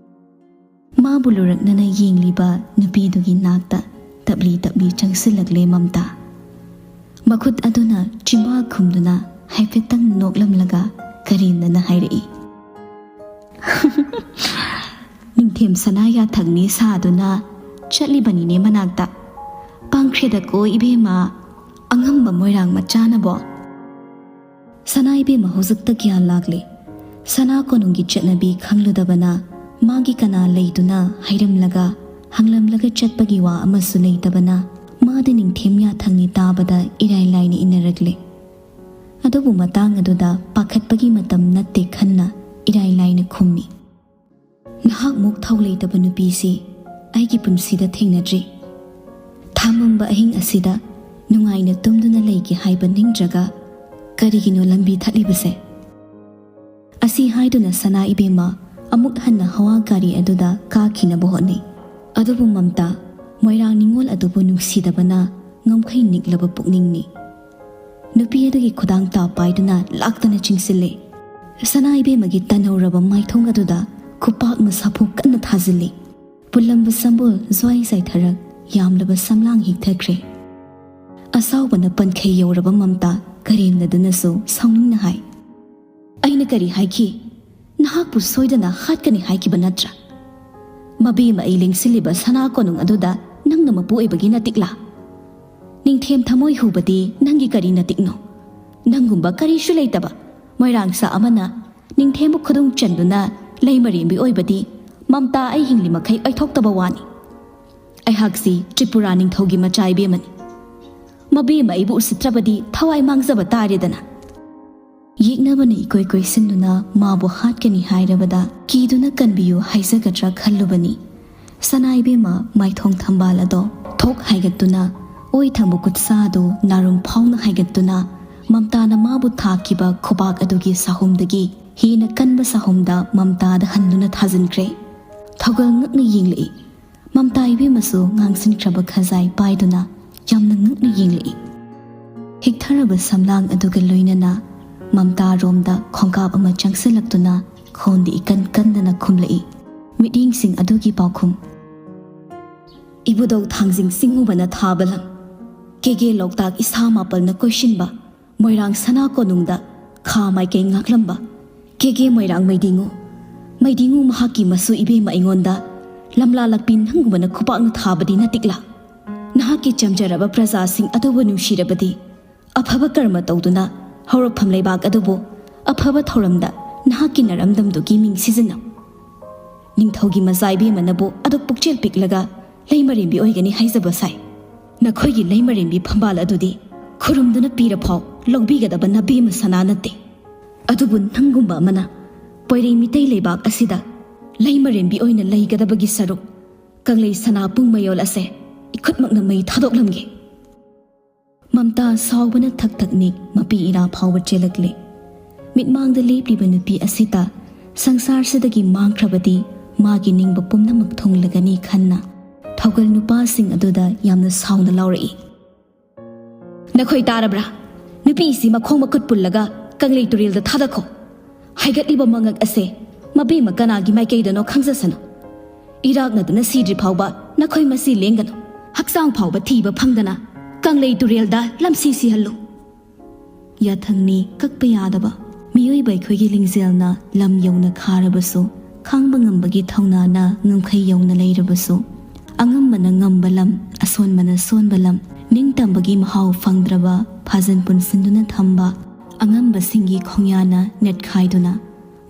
ꯃꯥꯕꯨ ꯂꯨꯔꯛꯅꯅ ꯌꯦꯡꯂꯤꯕ ꯅꯨꯄꯤꯗꯨꯒꯤ ꯅꯥꯛꯇ ꯇꯞꯂꯤ ꯇꯞꯂꯤ ꯆꯪꯁꯤꯜꯂꯛꯂꯦ ꯃꯝꯇꯥ꯫ ꯃꯈꯨꯠ ꯑꯗꯨꯅ ꯆꯤꯝꯕꯥꯜ ꯈꯨꯝꯗꯨꯅ ꯍꯥꯏꯐꯦꯠꯇꯪ ꯅꯣꯛꯂꯝꯂꯒ ꯀꯔꯦꯝꯅꯅ ꯍꯥꯏꯔꯛꯏ, "ꯅꯤꯡꯊꯦꯝ ꯁꯅꯥ ꯌꯥꯊꯪꯅꯤ ꯁꯥꯗꯨꯅ ꯆꯠꯂꯤꯕꯅꯤꯅꯦ ꯃꯅꯥꯛꯇ꯫ ꯄꯥꯡꯈ꯭ꯔꯦꯗꯀꯣ ꯏꯕꯦꯝꯃ, ꯑꯉꯝꯕ ꯃꯣꯏꯔꯥꯡ ꯃꯆꯥꯅꯕꯣ?" ꯁꯅꯥ ꯏꯕꯦꯝꯃ ꯍꯧꯖꯤꯛꯇ ꯒ꯭ꯌꯥꯟ ꯂꯥꯛꯂꯦ꯫ ꯁꯅꯥ ꯀꯣꯅꯨꯡꯒꯤ ꯆꯠꯅꯕꯤ ꯈꯪꯂꯨꯗꯕꯅ, ꯃꯥꯒꯤ ꯀꯅꯥ ꯂꯩꯗꯨꯅ ꯍꯥꯏꯔꯝꯂꯒ ꯍꯪꯂꯝꯂꯒ ꯆꯠꯄꯒꯤ ꯋꯥ ꯑꯃꯁꯨ ꯂꯩꯇꯕꯅ, ꯃꯥꯗꯤ ꯅꯤꯡꯊꯦꯝ ꯌꯥꯊꯪꯅꯤ ꯇꯥꯕꯗ ꯏꯔꯥꯏ ꯂꯥꯏꯅ ꯏꯟꯅꯔꯛꯂꯦ꯫ ꯑꯗꯨꯕꯨ ꯃꯇꯥꯡ ꯑꯗꯨꯗ ꯄꯥꯈꯠꯄꯒꯤ ꯃꯇꯝ ꯅꯠꯇꯦ ꯈꯟꯅ ꯏꯔꯥꯏ ꯂꯥꯏꯅ ꯈꯨꯝꯃꯤ꯫ "ꯅꯍꯥꯛꯃꯨꯛ ꯊꯧ ꯂꯩꯇꯕ ꯅꯨꯄꯤꯁꯤ ꯑꯩꯒꯤ ꯄꯨꯟꯁꯤꯗ ꯊꯦꯡꯅꯗ꯭ꯔꯤ꯫ ꯊꯥꯃꯝꯕ ꯑꯍꯤꯡ ꯑꯁꯤꯗ ꯅꯨꯡꯉꯥꯏꯅ ꯇꯨꯝꯗꯨꯅ ꯂꯩꯒꯦ ꯍꯥꯏꯕ ꯅꯤꯡꯗ꯭ꯔꯒ ꯀꯔꯤꯒꯤꯅꯣ ꯂꯝꯕꯤ ꯊꯠꯂꯤꯕꯁꯦ?" ꯑꯁꯤ ꯍꯥꯏꯗꯨꯅ ꯁꯅꯥ ꯏꯕꯦꯝꯃ ꯑꯃꯨꯛ ꯍꯟꯅ ꯍꯋꯥ ꯒꯥꯔꯤ ꯑꯗꯨꯗ ꯀꯥꯈꯤꯅꯕ ꯍꯣꯠꯅꯩ꯫ ꯑꯗꯨꯕꯨ ꯃꯝꯇꯥ, ꯃꯣꯏꯔꯥꯡ ꯅꯤꯉꯣꯜ ꯑꯗꯨꯕꯨ ꯅꯨꯡꯁꯤꯗꯕꯅ ꯉꯝꯈꯩ ꯅꯤꯛꯂꯕ ꯄꯨꯛꯅꯤꯡꯅꯤ꯫ ꯅꯨꯄꯤ ꯑꯗꯨꯒꯤ ꯈꯨꯗꯥꯡ ꯇꯥ ꯄꯥꯏꯗꯨꯅ ꯂꯥꯛꯇꯅ ꯆꯤꯡꯁꯤꯜꯂꯦ꯫ ꯁꯅꯥ ꯏꯕꯦꯝꯃꯒꯤ ꯇꯟꯍꯧꯔꯕ ꯃꯥꯏꯊꯣꯡ ꯑꯗꯨꯗ ꯈꯨꯄꯥꯛꯅ ꯁꯥꯐꯨ ꯀꯟꯅ ꯊꯥꯖꯤꯜꯂꯤ꯫ ꯄꯨꯜꯂꯝꯕ ꯁꯝꯕꯨꯜ ꯖ꯭ꯋꯥꯏ ꯆꯥꯏꯊꯔꯛ, ꯌꯥꯝꯂꯕ ꯁꯝꯂꯥꯡ ꯍꯤꯛꯊꯈ꯭ꯔꯦ꯫ ꯑꯁꯥꯎꯕꯅ ꯄꯟꯈꯩ ꯌꯧꯔꯕ ꯃꯝꯇꯥ ꯀꯔꯦꯝꯅꯗꯨꯅꯁꯨ ꯁꯥꯎꯅꯤꯡꯅ ꯍꯥꯏ, "ꯑꯩꯅ ꯀꯔꯤ ꯍꯥꯏꯈꯤ? ꯅꯍꯥꯛꯄꯨ ꯁꯣꯏꯗꯅ ꯍꯥꯠꯀꯅꯤ ꯍꯥꯏꯈꯤꯕ ꯅꯠꯇ꯭ꯔꯥ? ꯃꯕꯦꯝꯃ ꯑꯩ ꯂꯦꯡꯁꯤꯜꯂꯤꯕ ꯁꯅꯥ ꯀꯣꯅꯨꯡ ꯑꯗꯨꯗ ꯅꯪꯅ ꯃꯄꯨ ꯑꯣꯏꯕꯒꯤ ꯅꯇꯤꯛꯂꯥ? ꯅꯤꯡꯊꯦꯝ ꯊꯃꯣꯏ ꯍꯨꯕꯗꯤ ꯅꯪꯒꯤ ꯀꯔꯤ ꯅꯇꯤꯛꯅꯣ? ꯅꯪꯒꯨꯝꯕ ꯀꯔꯤꯁꯨ ꯂꯩꯇꯕ ꯃꯣꯏꯔꯥꯡꯁꯥ ꯑꯃꯅ ꯅꯤꯡꯊꯦꯝꯕꯨ ꯈꯨꯗꯨꯡ ꯆꯟꯗꯨꯅ ꯂꯩꯃꯔꯦꯝꯕꯤ ꯑꯣꯏꯕꯗꯤ ꯃꯝꯇꯥ ꯑꯩ ꯍꯤꯡꯂꯤ ꯃꯈꯩ ꯑꯣꯏꯊꯣꯛꯇꯕ ꯋꯥꯅꯤ꯫ ꯑꯩꯍꯥꯛꯁꯤ ꯇ꯭ꯔꯤꯄꯨꯔꯥ ꯅꯤꯡꯊꯧꯒꯤ ꯃꯆꯥ ꯏꯕꯦꯝꯃꯅꯤ꯫ ꯃꯕꯦꯝꯃ ꯑꯩꯕꯨ ꯎꯁꯤꯠꯇ꯭ꯔꯕꯗꯤ ꯊꯋꯥꯏ ꯃꯥꯡꯖꯕ ꯇꯥꯔꯦꯗꯅ꯫" ꯌꯦꯛꯅꯕꯅ ꯏꯀꯣꯏ ꯀꯣꯏꯁꯤꯟꯗꯨꯅ ꯃꯥꯕꯨ ꯍꯥꯠꯀꯅꯤ ꯍꯥꯏꯔꯕꯗ ꯀꯤꯗꯨꯅ ꯀꯟꯕꯤꯌꯨ ꯍꯥꯏꯖꯒꯗ꯭ꯔꯥ ꯈꯜꯂꯨꯕꯅꯤ꯫ ꯁꯅꯥ ꯏꯕꯦꯝꯃ ꯃꯥꯏꯊꯣꯡ ꯊꯝꯕꯥꯜ ꯑꯗꯣ ꯊꯣꯛ ꯍꯥꯏꯒꯠꯇꯨꯅ, ꯑꯣꯏ ꯊꯪꯕ ꯈꯨꯠꯁꯥ ꯑꯗꯨ ꯅꯥꯔꯨꯝ ꯐꯥꯎꯅ ꯍꯥꯏꯒꯠꯇꯨꯅ, ꯃꯝꯇꯥꯅ ꯃꯥꯕꯨ ꯊꯥꯈꯤꯕ ꯈꯨꯕꯥꯛ ꯑꯗꯨꯒꯤ ꯁꯥꯍꯨꯝꯗꯒꯤ ꯍꯦꯟꯅ ꯀꯟꯕ ꯁꯥꯍꯨꯝꯗ ꯃꯝꯇꯥꯗ ꯍꯟꯗꯨꯅ ꯊꯥꯖꯤꯟꯈ꯭ꯔꯦ꯫ ꯊꯧꯒꯜ ꯉꯛꯅ ꯌꯦꯡꯂꯛꯏ꯫ ꯃꯝꯇꯥ ꯏꯕꯦꯝꯃꯁꯨ ꯉꯥꯡꯁꯤꯟꯈ꯭ꯔꯕ ꯈꯖꯥꯏ ꯄꯥꯏꯗꯨꯅ ꯌꯥꯝꯅ ꯉꯛꯅ ꯌꯦꯡꯂꯛꯏ꯫ ꯍꯤꯛꯊꯔꯕ ꯁꯝꯂꯥꯡ ꯑꯗꯨꯒ ꯂꯣꯏꯅꯅ ꯃꯝꯇꯥꯔꯣꯝꯗ ꯈꯣꯡꯀꯥꯞ ꯑꯃ ꯆꯪꯁꯤꯜꯂꯛꯇꯨꯅ ꯈꯣꯟꯗꯤ ꯏꯀꯟ ꯀꯟꯗꯅ ꯈꯨꯝꯂꯛꯏ꯫ ꯃꯤꯠꯌꯦꯡꯁꯤꯡ ꯑꯗꯨꯒꯤ ꯄꯥꯎꯈꯨꯝ꯫ ꯏꯕꯨꯙꯧ ꯊꯥꯡꯖꯤꯡ ꯆꯤꯡꯉꯨꯕꯅ ꯊꯥꯕ ꯂꯝ, ꯀꯦꯒꯦ ꯂꯣꯛꯇꯥꯛ ꯏꯁꯥ ꯃꯥꯄꯜꯅ ꯀꯣꯏꯁꯤꯟꯕ, ꯃꯣꯏꯔꯥꯡ ꯁꯅꯥ ꯀꯣꯅꯨꯡꯗ ꯈꯥ ꯃꯥꯏꯀꯩ ꯉꯥꯛꯂꯝꯕ, ꯀꯦꯒꯦ ꯃꯣꯏꯔꯥꯡ ꯃꯩꯗꯤꯉꯨ, ꯃꯩꯗꯤꯉꯨ ꯃꯍꯥꯛꯀꯤ ꯃꯁꯨ ꯏꯕꯦꯝꯃ ꯑꯩꯉꯣꯟꯗ ꯂꯝꯂꯥ ꯂꯛꯄꯤ ꯅꯪꯒꯨꯝꯕꯅ ꯈꯨꯄꯥꯛꯅ ꯊꯥꯕꯗꯤ ꯅꯠꯇꯤꯛꯂꯥ? ꯅꯍꯥꯛꯀꯤ ꯆꯝꯖꯔꯕ ꯄ꯭ꯔꯖꯥꯁꯤꯡ ꯑꯗꯨꯕꯨ ꯅꯨꯡꯁꯤꯔꯕꯗꯤ ꯑꯐꯕ ꯀꯔꯃ ꯇꯧꯗꯨꯅ ꯍꯧꯔꯛꯐꯝ ꯂꯩꯕꯥꯛ ꯑꯗꯨꯕꯨ ꯑꯐꯕ ꯊꯧꯔꯝꯗ ꯅꯍꯥꯛꯀꯤ ꯅꯔꯝꯗꯝꯗꯨꯒꯤ ꯃꯤꯡ ꯁꯤꯖꯤꯟꯅꯧ꯫ ꯅꯤꯡꯊꯧꯒꯤ ꯃꯆꯥ ꯏꯕꯦꯝꯃꯅꯕꯨ ꯑꯗꯨꯛ ꯄꯨꯛꯆꯦꯜ ꯄꯤꯛꯂꯒ ꯂꯩꯃꯔꯦꯝꯕꯤ ꯑꯣꯏꯒꯅꯤ ꯍꯥꯏꯖꯕ ꯁꯥꯏ꯫ ꯅꯈꯣꯏꯒꯤ ꯂꯩꯃꯔꯦꯝꯕꯤ ꯐꯝꯕꯥꯜ ꯑꯗꯨꯗꯤ ꯈꯨꯔꯨꯝꯗꯨꯅ ꯄꯤꯔꯐꯥꯎ ꯂꯧꯕꯤꯒꯗꯕ ꯅꯕꯦꯝꯃ ꯁꯅꯥ ꯅꯠꯇꯦ꯫ ꯑꯗꯨꯕꯨ ꯅꯪꯒꯨꯝꯕ ꯑꯃꯅ ꯄꯣꯏꯔꯩ ꯃꯤꯇꯩ ꯂꯩꯕꯥꯛ ꯑꯁꯤꯗ ꯂꯩꯃꯔꯦꯝꯕꯤ ꯑꯣꯏꯅ ꯂꯩꯒꯗꯕꯒꯤ ꯁꯔꯨꯛ ꯀꯪꯂꯩ ꯁꯅꯥ ꯄꯨꯡ ꯃꯌꯣꯜ ꯑꯁꯦ ꯏꯈꯨꯠꯃꯛꯅ ꯃꯩ ꯊꯥꯗꯣꯛꯂꯝꯒꯦ꯫ ꯃꯝꯇꯥ ꯁꯥꯎꯕꯅ ꯊꯛ ꯊꯛ ꯅꯤꯛ ꯃꯄꯤ ꯏꯔꯥ ꯐꯥꯎꯕ ꯆꯦꯜꯂꯛꯂꯦ꯫ ꯃꯤꯠꯃꯥꯡꯗ ꯂꯦꯞꯂꯤꯕ ꯅꯨꯄꯤ ꯑꯁꯤꯇ ꯁꯪꯁꯥꯔꯁꯤꯗꯒꯤ ꯃꯥꯡꯈ꯭ꯔꯕꯗꯤ ꯃꯥꯒꯤ ꯅꯤꯡꯕ ꯄꯨꯝꯅꯃꯛ ꯊꯨꯡꯂꯒꯅꯤ ꯈꯟꯅ ꯊꯧꯒꯜ ꯅꯨꯄꯥꯁꯤꯡ ꯑꯗꯨꯗ ꯌꯥꯝꯅ ꯁꯥꯎꯅ ꯂꯥꯎꯔꯛꯏ꯫ ꯅꯈꯣꯏ ꯇꯥꯔꯕ꯭ꯔꯥ? ꯅꯨꯄꯤꯁꯤ ꯃꯈꯣꯡ ꯃꯈꯨꯠ ꯄꯨꯜꯂꯒ ꯀꯪꯂꯩ ꯇꯨꯔꯦꯜꯗ ꯊꯥꯗꯈꯣ꯫ ꯍꯥꯏꯒꯠꯂꯤꯕ ꯃꯉꯛ ꯑꯁꯦ ꯃꯕꯦꯝꯃ ꯀꯅꯥꯒꯤ ꯃꯥꯏꯀꯩꯗꯅꯣ ꯈꯪꯖꯁꯅꯨ꯫ ꯏꯔꯥꯛꯅꯗꯨꯅ ꯁꯤꯗ꯭ꯔꯤ ꯐꯥꯎꯕ ꯅꯈꯣꯏ ꯃꯁꯤ ꯂꯦꯡꯒꯅꯨ꯫ ꯍꯛꯆꯥꯡ ꯐꯥꯎꯕ ꯊꯤꯕ ꯐꯪꯗꯅ ꯀꯪꯂꯩ ꯇꯨꯔꯦꯜꯗ ꯂꯝꯁꯤ ꯁꯤꯍꯜꯂꯨ꯫ ꯌꯥꯊꯪꯅꯤ ꯀꯛꯄ ꯌꯥꯗꯕ꯫ ꯃꯤꯑꯣꯏꯕ ꯑꯩꯈꯣꯏꯒꯤ ꯂꯤꯡꯖꯦꯜꯅ ꯂꯝ ꯌꯧꯅ ꯈꯥꯔꯕꯁꯨ, ꯈꯥꯡꯕ ꯉꯝꯕꯒꯤ ꯊꯧꯅꯥꯅ ꯉꯝꯈꯩ ꯌꯧꯅ ꯂꯩꯔꯕꯁꯨ, ꯑꯉꯝꯕꯅ ꯉꯝꯕ ꯂꯝ, ꯑꯁꯣꯟꯕꯅ ꯁꯣꯟꯕ ꯂꯝ, ꯅꯤꯡꯇꯝꯕꯒꯤ ꯃꯍꯥꯎ ꯐꯪꯗ꯭ꯔꯕ, ꯐꯥꯖꯟ ꯄꯨꯟꯁꯤꯟꯗꯨꯅ ꯊꯝꯕ ꯑꯉꯝꯕꯁꯤꯡꯒꯤ ꯈꯣꯡꯌꯥꯅ ꯅꯦꯠꯈꯥꯏꯗꯨꯅ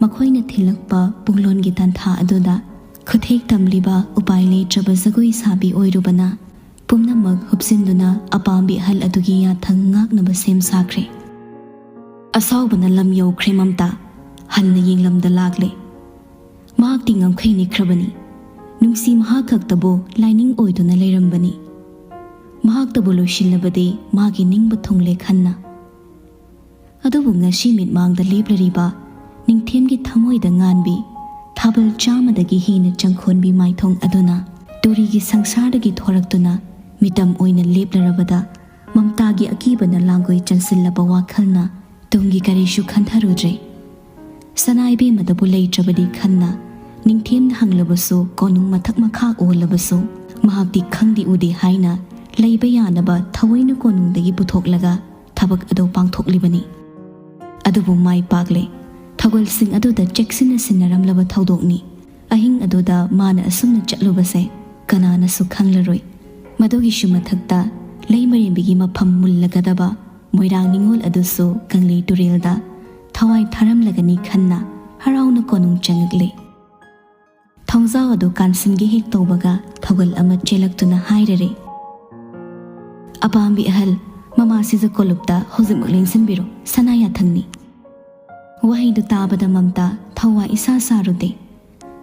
ꯃꯈꯣꯏꯅ ꯊꯤꯜꯂꯛꯄ ꯄꯨꯡꯂꯣꯟꯒꯤ ꯇꯥꯟꯊꯥ ꯑꯗꯨꯗ ꯈꯨꯊꯦꯛ ꯇꯝꯂꯤꯕ ꯎꯄꯥꯏ ꯂꯩꯇ꯭ꯔꯕ ꯖꯒꯣꯏ ꯁꯥꯕꯤ ꯑꯣꯏꯔꯨꯕꯅ ꯄꯨꯝꯅꯃꯛ ꯍꯨꯞꯆꯤꯟꯗꯨꯅ ꯑꯄꯥꯝꯕꯤ ꯑꯍꯜ ꯑꯗꯨꯒꯤ ꯌꯥꯊꯪ ꯉꯥꯛꯅꯕ ꯁꯦꯝ ꯁꯥꯈ꯭ꯔꯦ꯫ ꯑꯁꯥꯎꯕꯅ ꯂꯝ ꯌꯧꯈ꯭ꯔꯦ ꯃꯝꯇꯥ꯫ ꯍꯟꯅ ꯌꯦꯡꯂꯝꯗ ꯂꯥꯛꯂꯦ꯫ ꯃꯍꯥꯛꯇꯤ ꯉꯝꯈꯩ ꯅꯤꯛꯈ꯭ꯔꯕꯅꯤ꯫ ꯅꯨꯡꯁꯤ ꯃꯍꯥꯛ ꯈꯛꯇꯕꯨ ꯂꯥꯏꯅꯤꯡ ꯑꯣꯏꯗꯨꯅ ꯂꯩꯔꯝꯕꯅꯤ꯫ ꯃꯍꯥꯛꯇꯕꯨ ꯂꯣꯏꯁꯤꯜꯂꯕꯗꯤ ꯃꯥꯒꯤ ꯅꯤꯡꯕ ꯊꯨꯡꯂꯦ ꯈꯟꯅ꯫ ꯑꯗꯨꯕꯨ ꯉꯁꯤ ꯃꯤꯠꯃꯥꯡꯗ ꯂꯦꯞꯂꯔꯤꯕ ꯅꯤꯡꯊꯦꯝꯒꯤ ꯊꯃꯣꯏꯗ ꯉꯥꯟꯕꯤ, ꯊꯥꯕꯜ ꯆꯥꯝꯃꯗꯒꯤ ꯍꯦꯟꯅ ꯆꯪꯈꯣꯟꯕꯤ ꯃꯥꯏꯊꯣꯡ ꯑꯗꯨꯅ ꯇꯨꯔꯤꯒꯤ ꯁꯪꯁꯥꯔꯗꯒꯤ ꯊꯣꯔꯛꯇꯨꯅ ꯃꯤꯇꯝ ꯑꯣꯏꯅ ꯂꯦꯞꯂꯔꯕꯗ ꯃꯝꯇꯥꯒꯤ ꯑꯀꯤꯕꯅ ꯂꯥꯡꯒꯣꯏ ꯆꯟꯁꯤꯜꯂꯕ ꯋꯥꯈꯜꯅ ꯇꯨꯡꯒꯤ ꯀꯔꯤꯁꯨ ꯈꯟꯊꯔꯨꯗ꯭ꯔꯦ꯫ ꯁꯅꯥ ꯏꯕꯦꯝꯃꯗꯕꯨ ꯂꯩꯇ꯭ꯔꯕꯗꯤ ꯈꯟꯅ ꯅꯤꯡꯊꯦꯝꯅ ꯍꯪꯂꯕꯁꯨ ꯀꯣꯅꯨꯡ ꯃꯊꯛ ꯃꯈꯥ ꯑꯣꯜꯂꯕꯁꯨ ꯃꯍꯥꯛꯇꯤ ꯈꯪꯗꯤ ꯎꯗꯦ ꯍꯥꯏꯅ ꯂꯩꯕ ꯌꯥꯅꯕ ꯊꯑꯣꯏꯅ ꯀꯣꯅꯨꯡꯗꯒꯤ ꯄꯨꯊꯣꯛꯂꯒ ꯊꯕꯛ ꯑꯗꯨ ꯄꯥꯡꯊꯣꯛꯂꯤꯕꯅꯤ꯫ ꯑꯗꯨꯕꯨ ꯃꯥꯏ ꯄꯥꯛꯂꯦ꯫ ꯊꯧꯒꯜꯁꯤꯡ ꯑꯗꯨꯗ ꯆꯦꯛꯁꯤꯟꯅ ꯁꯤꯟꯅꯔꯝꯂꯕ ꯊꯧꯗꯣꯛꯅꯤ꯫ ꯑꯍꯤꯡ ꯑꯗꯨꯗ ꯃꯥꯅ ꯑꯁꯨꯝꯅ ꯆꯠꯂꯨꯕꯁꯦ ꯀꯅꯥꯅꯁꯨ ꯈꯪꯂꯔꯣꯏ꯫ ꯃꯗꯨꯒꯤꯁꯨ ꯃꯊꯛꯇ ꯂꯩꯃꯔꯦꯝꯕꯤꯒꯤ ꯃꯐꯝ ꯃꯨꯜꯂꯒꯗꯕ ꯃꯣꯏꯔꯥꯡ ꯅꯤꯉꯣꯜ ꯑꯗꯨꯁꯨ ꯀꯪꯂꯩ ꯇꯨꯔꯦꯜꯗ ꯊꯋꯥꯏ ꯊꯥꯔꯝꯂꯒꯅꯤ ꯈꯟꯅ ꯍꯔꯥꯎꯅ ꯀꯣꯅꯨꯡ ꯆꯪꯉꯛꯂꯦ꯫ ꯊꯣꯡꯖꯥꯎ ꯑꯗꯨ ꯀꯥꯟꯁꯤꯟꯒꯦ ꯍꯦꯛ ꯇꯧꯕꯒ ꯊꯧꯒꯜ ꯑꯃ ꯆꯦꯜꯂꯛꯇꯨꯅ ꯍꯥꯏꯔꯔꯦ, "ꯑꯄꯥꯝꯕꯤ ꯑꯍꯜ, ꯃꯃꯥ ꯁꯤꯖ ꯀꯣꯂꯨꯞꯇ ꯍꯧꯖꯤꯛꯃꯛ ꯂꯦꯡꯁꯤꯟꯕꯤꯔꯣ, ꯁꯅꯥ ꯌꯥꯊꯪꯅꯤ"꯫ ꯋꯥꯍꯩꯗꯨ ꯇꯥꯕꯗ ꯃꯝꯇꯥ ꯊꯋꯥꯏ ꯏꯁꯥ ꯁꯥꯔꯨꯗꯦ꯫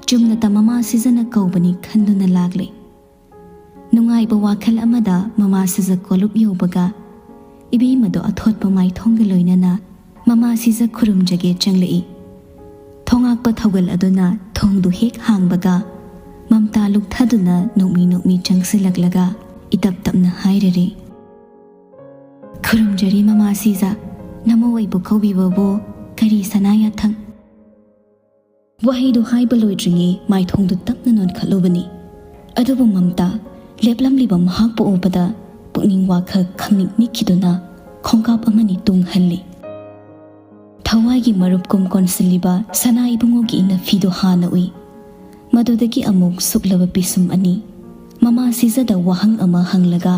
ꯆꯨꯝꯅꯇ ꯃꯃꯥ ꯁꯤꯖꯅ ꯀꯧꯕꯅꯤ ꯈꯟꯗꯨꯅ ꯂꯥꯛꯂꯦ꯫ ꯅꯨꯡꯉꯥꯏꯕ ꯋꯥꯈꯜ ꯑꯃꯗ ꯃꯃꯥ ꯁꯤꯖ ꯀꯣꯂꯨꯞ ꯌꯧꯕꯒ ꯏꯕꯦꯝꯃꯗꯣ ꯑꯊꯣꯠꯄ ꯃꯥꯏꯊꯣꯡꯒ ꯂꯣꯏꯅꯅ ꯃꯃꯥ ꯁꯤꯖ ꯈꯨꯔꯨꯝꯖꯒꯦ ꯆꯪꯂꯛꯏ꯫ ꯊꯣꯉꯥꯛꯄ ꯊꯧꯒꯜ ꯑꯗꯨꯅ ꯊꯣꯡꯗꯨ ꯍꯦꯛ ꯍꯥꯡꯕꯒ ꯃꯝꯇꯥ ꯂꯨꯞꯊꯗꯨꯅ ꯅꯣꯛꯃꯤ ꯅꯣꯛꯃꯤ ꯆꯪꯁꯤꯜꯂꯛꯂꯒ ꯏꯇꯞ ꯇꯞꯅ ꯍꯥꯏꯔꯔꯦ, "ꯈꯨꯔꯨꯝꯖꯔꯤ ꯃꯃꯥ ꯁꯤꯖ, ꯅꯃꯧ ꯑꯩꯕꯨ ꯀꯧꯕꯤꯕꯕꯨ ꯀꯔꯤ ꯁꯅꯥ ꯌꯥꯊꯪ?" ꯋꯥꯍꯩꯗꯨ ꯍꯥꯏꯕ ꯂꯣꯏꯗ꯭ꯔꯤꯉꯩ ꯃꯥꯏꯊꯣꯡꯗꯨ ꯇꯞꯅ ꯅꯣꯟꯈꯠꯂꯨꯕꯅꯤ꯫ ꯑꯗꯨꯕꯨ ꯃꯝꯇꯥ ꯂꯦꯞꯂꯝꯂꯤꯕ ꯃꯍꯥꯛꯄꯨ ꯎꯕꯗ ꯄꯨꯛꯅꯤꯡ ꯋꯥꯈꯜ ꯈꯪꯅꯤꯛ ꯅꯤꯛꯈꯤꯗꯨꯅ ꯈꯣꯡꯀꯥꯞ ꯑꯃꯅꯤ ꯇꯨꯡ ꯍꯜꯂꯤ꯫ ꯊꯋꯥꯏꯒꯤ ꯃꯔꯨꯞꯀꯨꯝ ꯀꯣꯟꯁꯤꯜꯂꯤꯕ ꯁꯅꯥ ꯏꯕꯨꯡꯉꯣꯒꯤ ꯏꯅꯐꯤꯗꯨ ꯍꯥꯟꯅ ꯎꯏ꯫ ꯃꯗꯨꯗꯒꯤ ꯑꯃꯨꯛ ꯁꯨꯛꯂꯕ ꯄꯤꯁꯨꯝ ꯑꯅꯤ꯫ ꯃꯃꯥ ꯁꯤꯖꯗ ꯋꯥꯍꯪ ꯑꯃ ꯍꯪꯂꯒ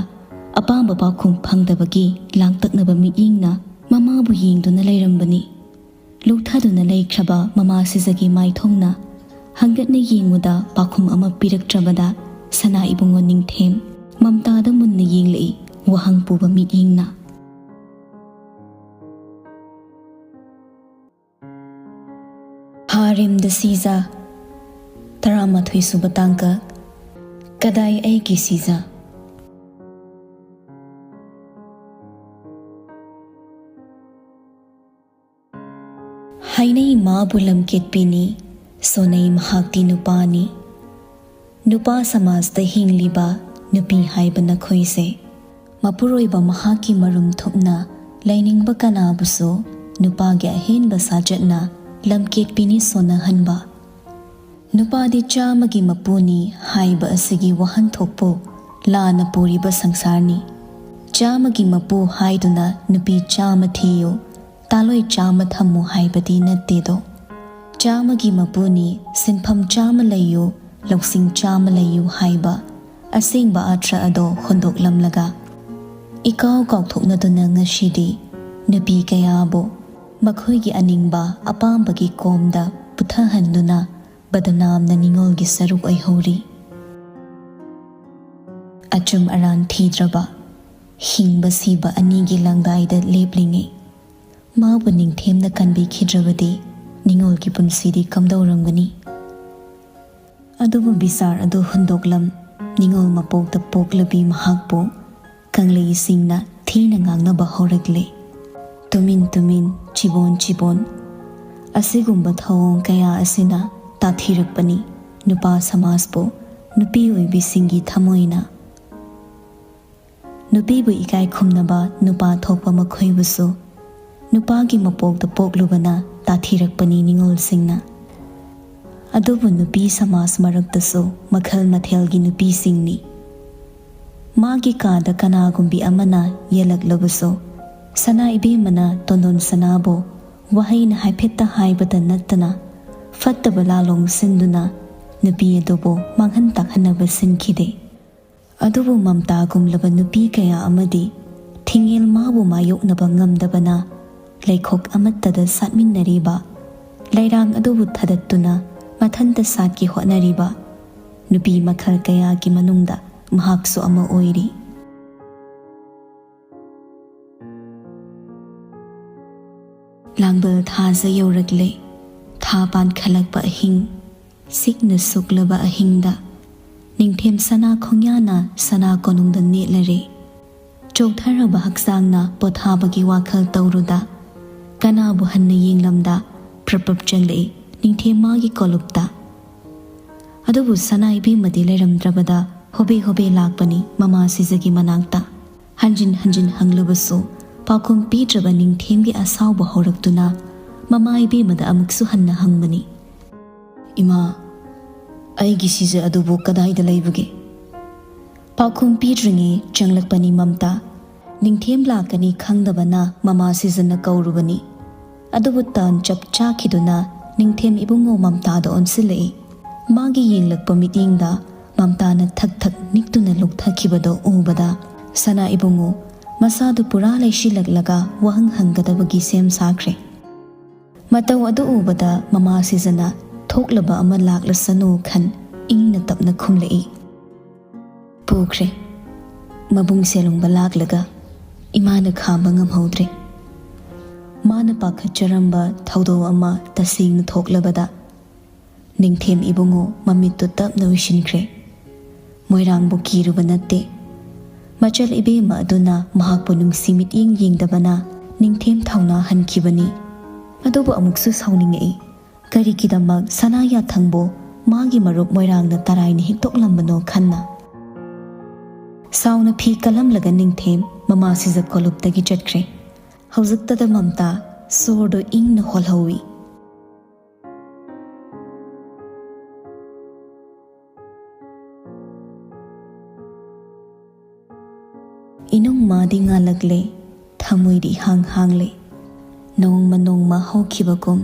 ꯑꯄꯥꯝꯕ ꯄꯥꯎꯈꯨꯝ ꯐꯪꯗꯕꯒꯤ ꯂꯥꯡꯇꯛꯅꯕ ꯃꯤꯠꯌꯦꯡꯅ ꯃꯃꯥꯕꯨ ꯌꯦꯡꯗꯨꯅ ꯂꯩꯔꯝꯕꯅꯤ꯫ ꯂꯨꯞꯊꯗꯨꯅ ꯂꯩꯈ꯭ꯔꯕ ꯃꯃꯥ ꯁꯤꯖꯒꯤ ꯃꯥꯏꯊꯣꯡꯅ ꯍꯪꯒꯠꯅ ꯌꯦꯡꯉꯨꯗ ꯄꯥꯎꯈꯨꯝ ꯑꯃ ꯄꯤꯔꯛꯇ꯭ꯔꯕꯗ ꯁꯅꯥ ꯏꯕꯨꯡꯉꯣ ꯅꯤꯡꯊꯦꯝ ꯃꯝꯇꯥꯗ ꯃꯨꯟꯅ ꯌꯦꯡꯂꯛꯏ, ꯋꯥꯍꯪ ꯄꯨꯕ ꯃꯤꯠꯌꯦꯡꯅ꯫ ꯍꯥꯔꯦꯝꯗ ꯁꯤꯖ, ꯇꯔꯥꯃꯥꯊꯣꯏ ꯁꯨꯕ ꯇꯥꯡꯀꯛ꯫ ꯀꯗꯥꯏ ꯑꯩꯒꯤ ꯁꯤꯖ? ꯍꯥꯏꯅꯩ ꯃꯥꯕꯨ ꯂꯝꯀꯦꯠꯄꯤꯅꯤ, ꯁꯣꯟꯅꯩ ꯃꯍꯥꯛꯇꯤ ꯅꯨꯄꯥꯅꯤ꯫ ꯅꯨꯄꯥ ꯁꯃꯥꯖꯇ ꯍꯤꯡꯂꯤꯕ ꯅꯨꯄꯤ ꯍꯥꯏꯕ ꯅꯈꯣꯏꯁꯦ, ꯃꯄꯨꯔꯣꯏꯕ ꯃꯍꯥꯛꯀꯤ ꯃꯔꯨꯝ ꯊꯨꯞꯅ ꯂꯩꯅꯤꯡꯕ ꯀꯅꯥꯕꯨꯁꯨ ꯅꯨꯄꯥꯒꯤ ꯑꯍꯦꯟꯕ ꯁꯥꯖꯠꯅ ꯂꯝꯀꯦꯠꯄꯤꯅꯤ ꯁꯣꯟꯅꯍꯟꯕ꯫ ꯅꯨꯄꯥꯗꯤ ꯆꯥꯝꯃꯒꯤ ꯃꯄꯨꯅꯤ ꯍꯥꯏꯕ ꯑꯁꯤꯒꯤ ꯋꯥꯍꯟꯊꯣꯛꯄꯨ ꯂꯥꯟꯅ ꯄꯨꯔꯤꯕ ꯁꯪꯁꯥꯔꯅꯤ꯫ ꯆꯥꯝꯃꯒꯤ ꯃꯄꯨ ꯍꯥꯏꯗꯨꯅ ꯅꯨꯄꯤ ꯆꯥꯝꯃ ꯊꯤꯌꯨ, ꯇꯥꯂꯣꯏ ꯆꯥꯝꯃ ꯊꯝꯃꯨ ꯍꯥꯏꯕꯗꯤ ꯅꯠꯇꯦꯗꯣ꯫ ꯆꯥꯝꯃꯒꯤ ꯃꯄꯨꯅꯤ, ꯁꯤꯟꯐꯝ ꯆꯥꯝꯃ ꯂꯩꯌꯨ, ꯂꯧꯁꯤꯡ ꯆꯥꯝꯃ ꯂꯩꯌꯨ ꯍꯥꯏꯕ ꯑꯁꯦꯡꯕ ꯑꯥꯔꯊ ꯑꯗꯣ ꯍꯣꯟꯗꯣꯛꯂꯝꯂꯒ, ꯏꯀꯥꯎ ꯀꯥꯎꯊꯣꯛꯅꯗꯨꯅ ꯉꯁꯤꯗꯤ ꯅꯨꯄꯤ ꯀꯌꯥꯕꯨ ꯃꯈꯣꯏꯒꯤ ꯑꯅꯤꯡꯕ ꯑꯄꯥꯝꯕꯒꯤ ꯀꯣꯝꯗ ꯄꯨꯊꯍꯟꯗꯨꯅ ꯕꯗꯅꯥꯝꯅ ꯅꯤꯉꯣꯜꯒꯤ ꯁꯔꯨꯛ ꯑꯣꯏꯍꯧꯔꯤ꯫ ꯑꯆꯨꯝ ꯑꯔꯥꯟ ꯊꯤꯗ꯭ꯔꯕ, ꯍꯤꯡꯕ ꯁꯤꯕ ꯑꯅꯤꯒꯤ ꯂꯪꯗꯥꯏꯗ ꯂꯦꯞꯂꯤꯉꯩ, ꯃꯥꯕꯨ ꯅꯤꯡꯊꯦꯝꯅ ꯀꯟꯕꯤꯈꯤꯗ꯭ꯔꯕꯗꯤ ꯅꯤꯉꯣꯜꯒꯤ ꯄꯨꯟꯁꯤꯗꯤ ꯀꯝꯗꯧꯔꯝꯒꯅꯤ? ꯑꯗꯨꯕꯨ ꯕꯤꯆꯥꯔ ꯑꯗꯨ ꯍꯨꯟꯗꯣꯛꯂꯝ, ꯅꯤꯉꯣꯜ ꯃꯄꯣꯛꯇ ꯄꯣꯛꯂꯕꯤ ꯃꯍꯥꯛꯄꯨ ꯀꯪꯂꯩꯁꯤꯡꯅ ꯊꯤꯅ ꯉꯥꯡꯅꯕ ꯍꯧꯔꯛꯂꯦ꯫ ꯇꯨꯃꯤꯟ ꯇꯨꯃꯤꯟ, ꯆꯤꯕꯣꯟ ꯆꯤꯕꯣꯟ꯫ ꯑꯁꯤꯒꯨꯝꯕ ꯊꯧꯑꯣꯡ ꯀꯌꯥ ꯑꯁꯤꯅ ꯇꯥꯊꯤꯔꯛꯄꯅꯤ ꯅꯨꯄꯥ ꯁꯃꯥꯖꯄꯨ, ꯅꯨꯄꯤ ꯑꯣꯏꯕꯤꯁꯤꯡꯒꯤ ꯊꯃꯣꯏꯅ꯫ ꯅꯨꯄꯤꯕꯨ ꯏꯀꯥꯏ ꯈꯨꯝꯅꯕ ꯅꯨꯄꯥ ꯊꯣꯛꯄ ꯃꯈꯣꯏꯕꯨꯁꯨ ꯅꯨꯄꯥꯒꯤ ꯃꯄꯣꯛꯇ ꯄꯣꯛꯂꯨꯕꯅ ꯇꯥꯊꯤꯔꯛꯄꯅꯤ ꯅꯤꯉꯣꯜꯁꯤꯡꯅ꯫ ꯑꯗꯨꯕꯨ ꯅꯨꯄꯤ ꯁꯃꯥꯖ ꯃꯔꯛꯇꯁꯨ ꯃꯈꯜ ꯃꯊꯦꯜꯒꯤ ꯅꯨꯄꯤꯁꯤꯡꯅꯤ꯫ ꯃꯥꯒꯤ ꯀꯥꯗ ꯀꯅꯥꯒꯨꯝꯕꯤ ꯑꯃꯅ ꯌꯦꯜꯂꯛꯂꯕꯁꯨ, ꯁꯅꯥ ꯏꯕꯦꯝꯃꯅ ꯇꯣꯟꯗꯣꯟ ꯁꯅꯥꯕꯨ ꯋꯥꯍꯩꯅ ꯍꯥꯏꯐꯦꯠꯇ ꯍꯥꯏꯕꯇ ꯅꯠꯇꯅ ꯐꯠꯇꯕ ꯂꯥꯂꯣꯡ ꯁꯤꯟꯗꯨꯅ ꯅꯨꯄꯤ ꯑꯗꯨꯕꯨ ꯃꯥꯡꯍꯟ ꯇꯥꯛꯍꯟꯅꯕ ꯁꯤꯟꯈꯤꯗꯦ꯫ ꯑꯗꯨꯕꯨ ꯃꯝꯇꯥꯒꯨꯝꯂꯕ ꯅꯨꯄꯤ ꯀꯌꯥ ꯑꯃꯗꯤ ꯊꯤꯡꯉꯦꯜ ꯃꯥꯕꯨ ꯃꯥꯌꯣꯛꯅꯕ ꯉꯝꯗꯕꯅ ꯂꯩꯈꯣꯛ ꯑꯃꯠꯇꯗ ꯁꯥꯠꯃꯤꯟꯅꯔꯤꯕ, ꯂꯩꯔꯥꯡ ꯑꯗꯨꯕꯨ ꯊꯗꯠꯇꯨꯅ ꯃꯊꯟꯇ ꯁꯥꯠꯀꯦ ꯍꯣꯠꯅꯔꯤꯕ ꯅꯨꯄꯤ ꯃꯈꯜ ꯀꯌꯥꯒꯤ ꯃꯅꯨꯡꯗ ꯃꯍꯥꯛꯁꯨ ꯑꯃ ꯑꯣꯏꯔꯤ꯫ ꯂꯥꯡꯕꯜ ꯊꯥꯖ ꯌꯧꯔꯛꯂꯦ꯫ ꯊꯥ ꯄꯥꯟꯈꯠꯂꯛꯄ ꯑꯍꯤꯡ, ꯁꯤꯛꯅ ꯁꯨꯛꯂꯕ ꯑꯍꯤꯡꯗ ꯅꯤꯡꯊꯦꯝ ꯁꯅꯥ ꯈꯣꯡꯌꯥꯅ ꯁꯅꯥ ꯀꯣꯅꯨꯡꯗ ꯅꯦꯠꯂꯔꯦ꯫ ꯆꯣꯛꯊꯔꯕ ꯍꯛꯆꯥꯡꯅ ꯄꯣꯊꯥꯕꯒꯤ ꯋꯥꯈꯜ ꯇꯧꯔꯨꯗ, ꯀꯅꯥꯕꯨ ꯍꯟꯅ ꯌꯦꯡꯂꯝꯗ ꯄ꯭ꯔꯞ ꯄ꯭ꯔꯞ ꯆꯪꯂꯛꯏ ꯅꯤꯡꯊꯦꯝ ꯃꯥꯒꯤ ꯀꯣꯂꯨꯞꯇ꯫ ꯑꯗꯨꯕꯨ ꯁꯅꯥ ꯏꯕꯦꯝꯃꯗꯤ ꯂꯩꯔꯝꯗ꯭ꯔꯕꯗ ꯍꯣꯕꯦ ꯍꯣꯕꯦ ꯂꯥꯛꯄꯅꯤ ꯃꯃꯥ ꯁꯤꯖꯒꯤ ꯃꯅꯥꯛꯇ꯫ ꯍꯟꯖꯤꯟ ꯍꯟꯖꯤꯟ ꯍꯪꯂꯕꯁꯨ ꯄꯥꯎꯈꯨꯝ ꯄꯤꯗ꯭ꯔꯕ ꯅꯤꯡꯊꯦꯝꯒꯤ ꯑꯁꯥꯎꯕ ꯍꯧꯔꯛꯇꯨꯅ ꯃꯃꯥ ꯏꯕꯦꯝꯃꯗ ꯑꯃꯨꯛꯁꯨ ꯍꯟꯅ ꯍꯪꯕꯅꯤ, "ꯏꯃꯥ, ꯑꯩꯒꯤ ꯁꯤꯖ ꯑꯗꯨꯕꯨ ꯀꯗꯥꯏꯗ ꯂꯩꯕꯒꯦ?" ꯄꯥꯎꯈꯨꯝ ꯄꯤꯗ꯭ꯔꯤꯉꯩ ꯆꯪꯂꯛꯄꯅꯤ ꯃꯝꯇꯥ꯫ ꯅꯤꯡꯊꯦꯝ ꯂꯥꯛꯀꯅꯤ ꯈꯪꯗꯕꯅ ꯃꯃꯥ ꯁꯤꯖꯅ ꯀꯧꯔꯨꯕꯅꯤ꯫ ꯑꯗꯨꯕꯨ ꯇꯥꯟ ꯆꯞ ꯆꯥꯈꯤꯗꯨꯅ ꯅꯤꯡꯊꯦꯝ ꯏꯕꯨꯡꯉꯣ ꯃꯝꯇꯥꯗ ꯑꯣꯟꯁꯤꯜꯂꯛꯏ꯫ ꯃꯥꯒꯤ ꯌꯦꯡꯂꯛꯄ ꯃꯤꯠꯌꯦꯡꯗ ꯃꯝꯇꯥꯅ ꯊꯛ ꯊꯛ ꯅꯤꯛꯇꯨꯅ ꯂꯨꯞꯊꯈꯤꯕꯗꯣ ꯎꯕꯗ ꯁꯅꯥ ꯏꯕꯨꯡꯉꯣ ꯃꯁꯥꯗꯨ ꯄꯨꯔꯥ ꯂꯩꯁꯤꯜꯂꯛꯂꯒ ꯋꯥꯍꯪ ꯍꯪꯒꯗꯕꯒꯤ ꯁꯦꯝ ꯁꯥꯈ꯭ꯔꯦ꯫ ꯃꯇꯧ ꯑꯗꯨ ꯎꯕꯗ ꯃꯃꯥ ꯁꯤꯖꯅ ꯊꯣꯛꯂꯕ ꯑꯃ ꯂꯥꯛꯂꯁꯅꯨ ꯈꯟ ꯏꯪꯅ ꯇꯞꯅ ꯈꯨꯝꯂꯛꯏ, "ꯄꯨꯈ꯭ꯔꯦ꯫ ꯃꯕꯨꯡ ꯁꯦꯂꯨꯡꯕ ꯂꯥꯛꯂꯒ ꯏꯃꯥꯅ ꯈꯥꯝꯕ ꯉꯝꯍꯧꯗ꯭ꯔꯦ꯫" ꯃꯥꯅ ꯄꯥꯈꯠꯆꯔꯝꯕ ꯊꯧꯗꯣꯛ ꯑꯃ ꯇꯁꯦꯡꯅ ꯊꯣꯛꯂꯕꯗ ꯅꯤꯡꯊꯦꯝ ꯏꯕꯨꯡꯉꯣ ꯃꯃꯤꯠꯇꯨ ꯇꯞꯅ ꯎꯏꯁꯤꯟꯈ꯭ꯔꯦ꯫ ꯃꯣꯏꯔꯥꯡꯕꯨ ꯀꯤꯔꯨꯕ ꯅꯠꯇꯦ꯫ ꯃꯆꯜ ꯏꯕꯦꯝꯃ ꯑꯗꯨꯅ ꯃꯍꯥꯛꯄꯨ ꯅꯨꯡꯁꯤ ꯃꯤꯠꯌꯦꯡ ꯌꯦꯡꯗꯕꯅ ꯅꯤꯡꯊꯦꯝ ꯊꯧꯅꯥ ꯍꯟꯈꯤꯕꯅꯤ꯫ ꯑꯗꯨꯕꯨ ꯑꯃꯨꯛꯁꯨ ꯁꯥꯎꯅꯤꯡꯉꯛꯏ꯫ ꯀꯔꯤꯒꯤꯗꯃꯛ ꯁꯅꯥ ꯌꯥꯊꯪꯕꯨ ꯃꯥꯒꯤ ꯃꯔꯨꯞ ꯃꯣꯏꯔꯥꯡꯅ ꯇꯔꯥꯏꯅ ꯍꯦꯛꯇꯣꯛꯂꯝꯕꯅꯣ ꯈꯟꯅ? ꯁꯥꯎꯅ ꯐꯤ ꯀꯜꯂꯝꯂꯒ ꯅꯤꯡꯊꯦꯝ ꯃꯃꯥ ꯁꯤꯖ ꯀꯣꯂꯨꯞꯇꯒꯤ ꯆꯠꯈ꯭ꯔꯦ꯫ ꯍꯧꯖꯤꯛꯇꯗ ꯃꯝꯇꯥ ꯁꯣꯔꯗꯨ ꯏꯪꯅ ꯍꯣꯜꯍꯧꯏ꯫ ꯏꯅꯨꯡ ꯃꯥꯗꯤ ꯉꯥꯜꯂꯛꯂꯦ, ꯊꯃꯣꯏꯗꯤ ꯏꯍꯥꯡ ꯍꯥꯡꯂꯦ꯫ ꯅꯣꯡꯃ ꯅꯣꯡꯃ ꯍꯧꯈꯤꯕꯒꯨꯝ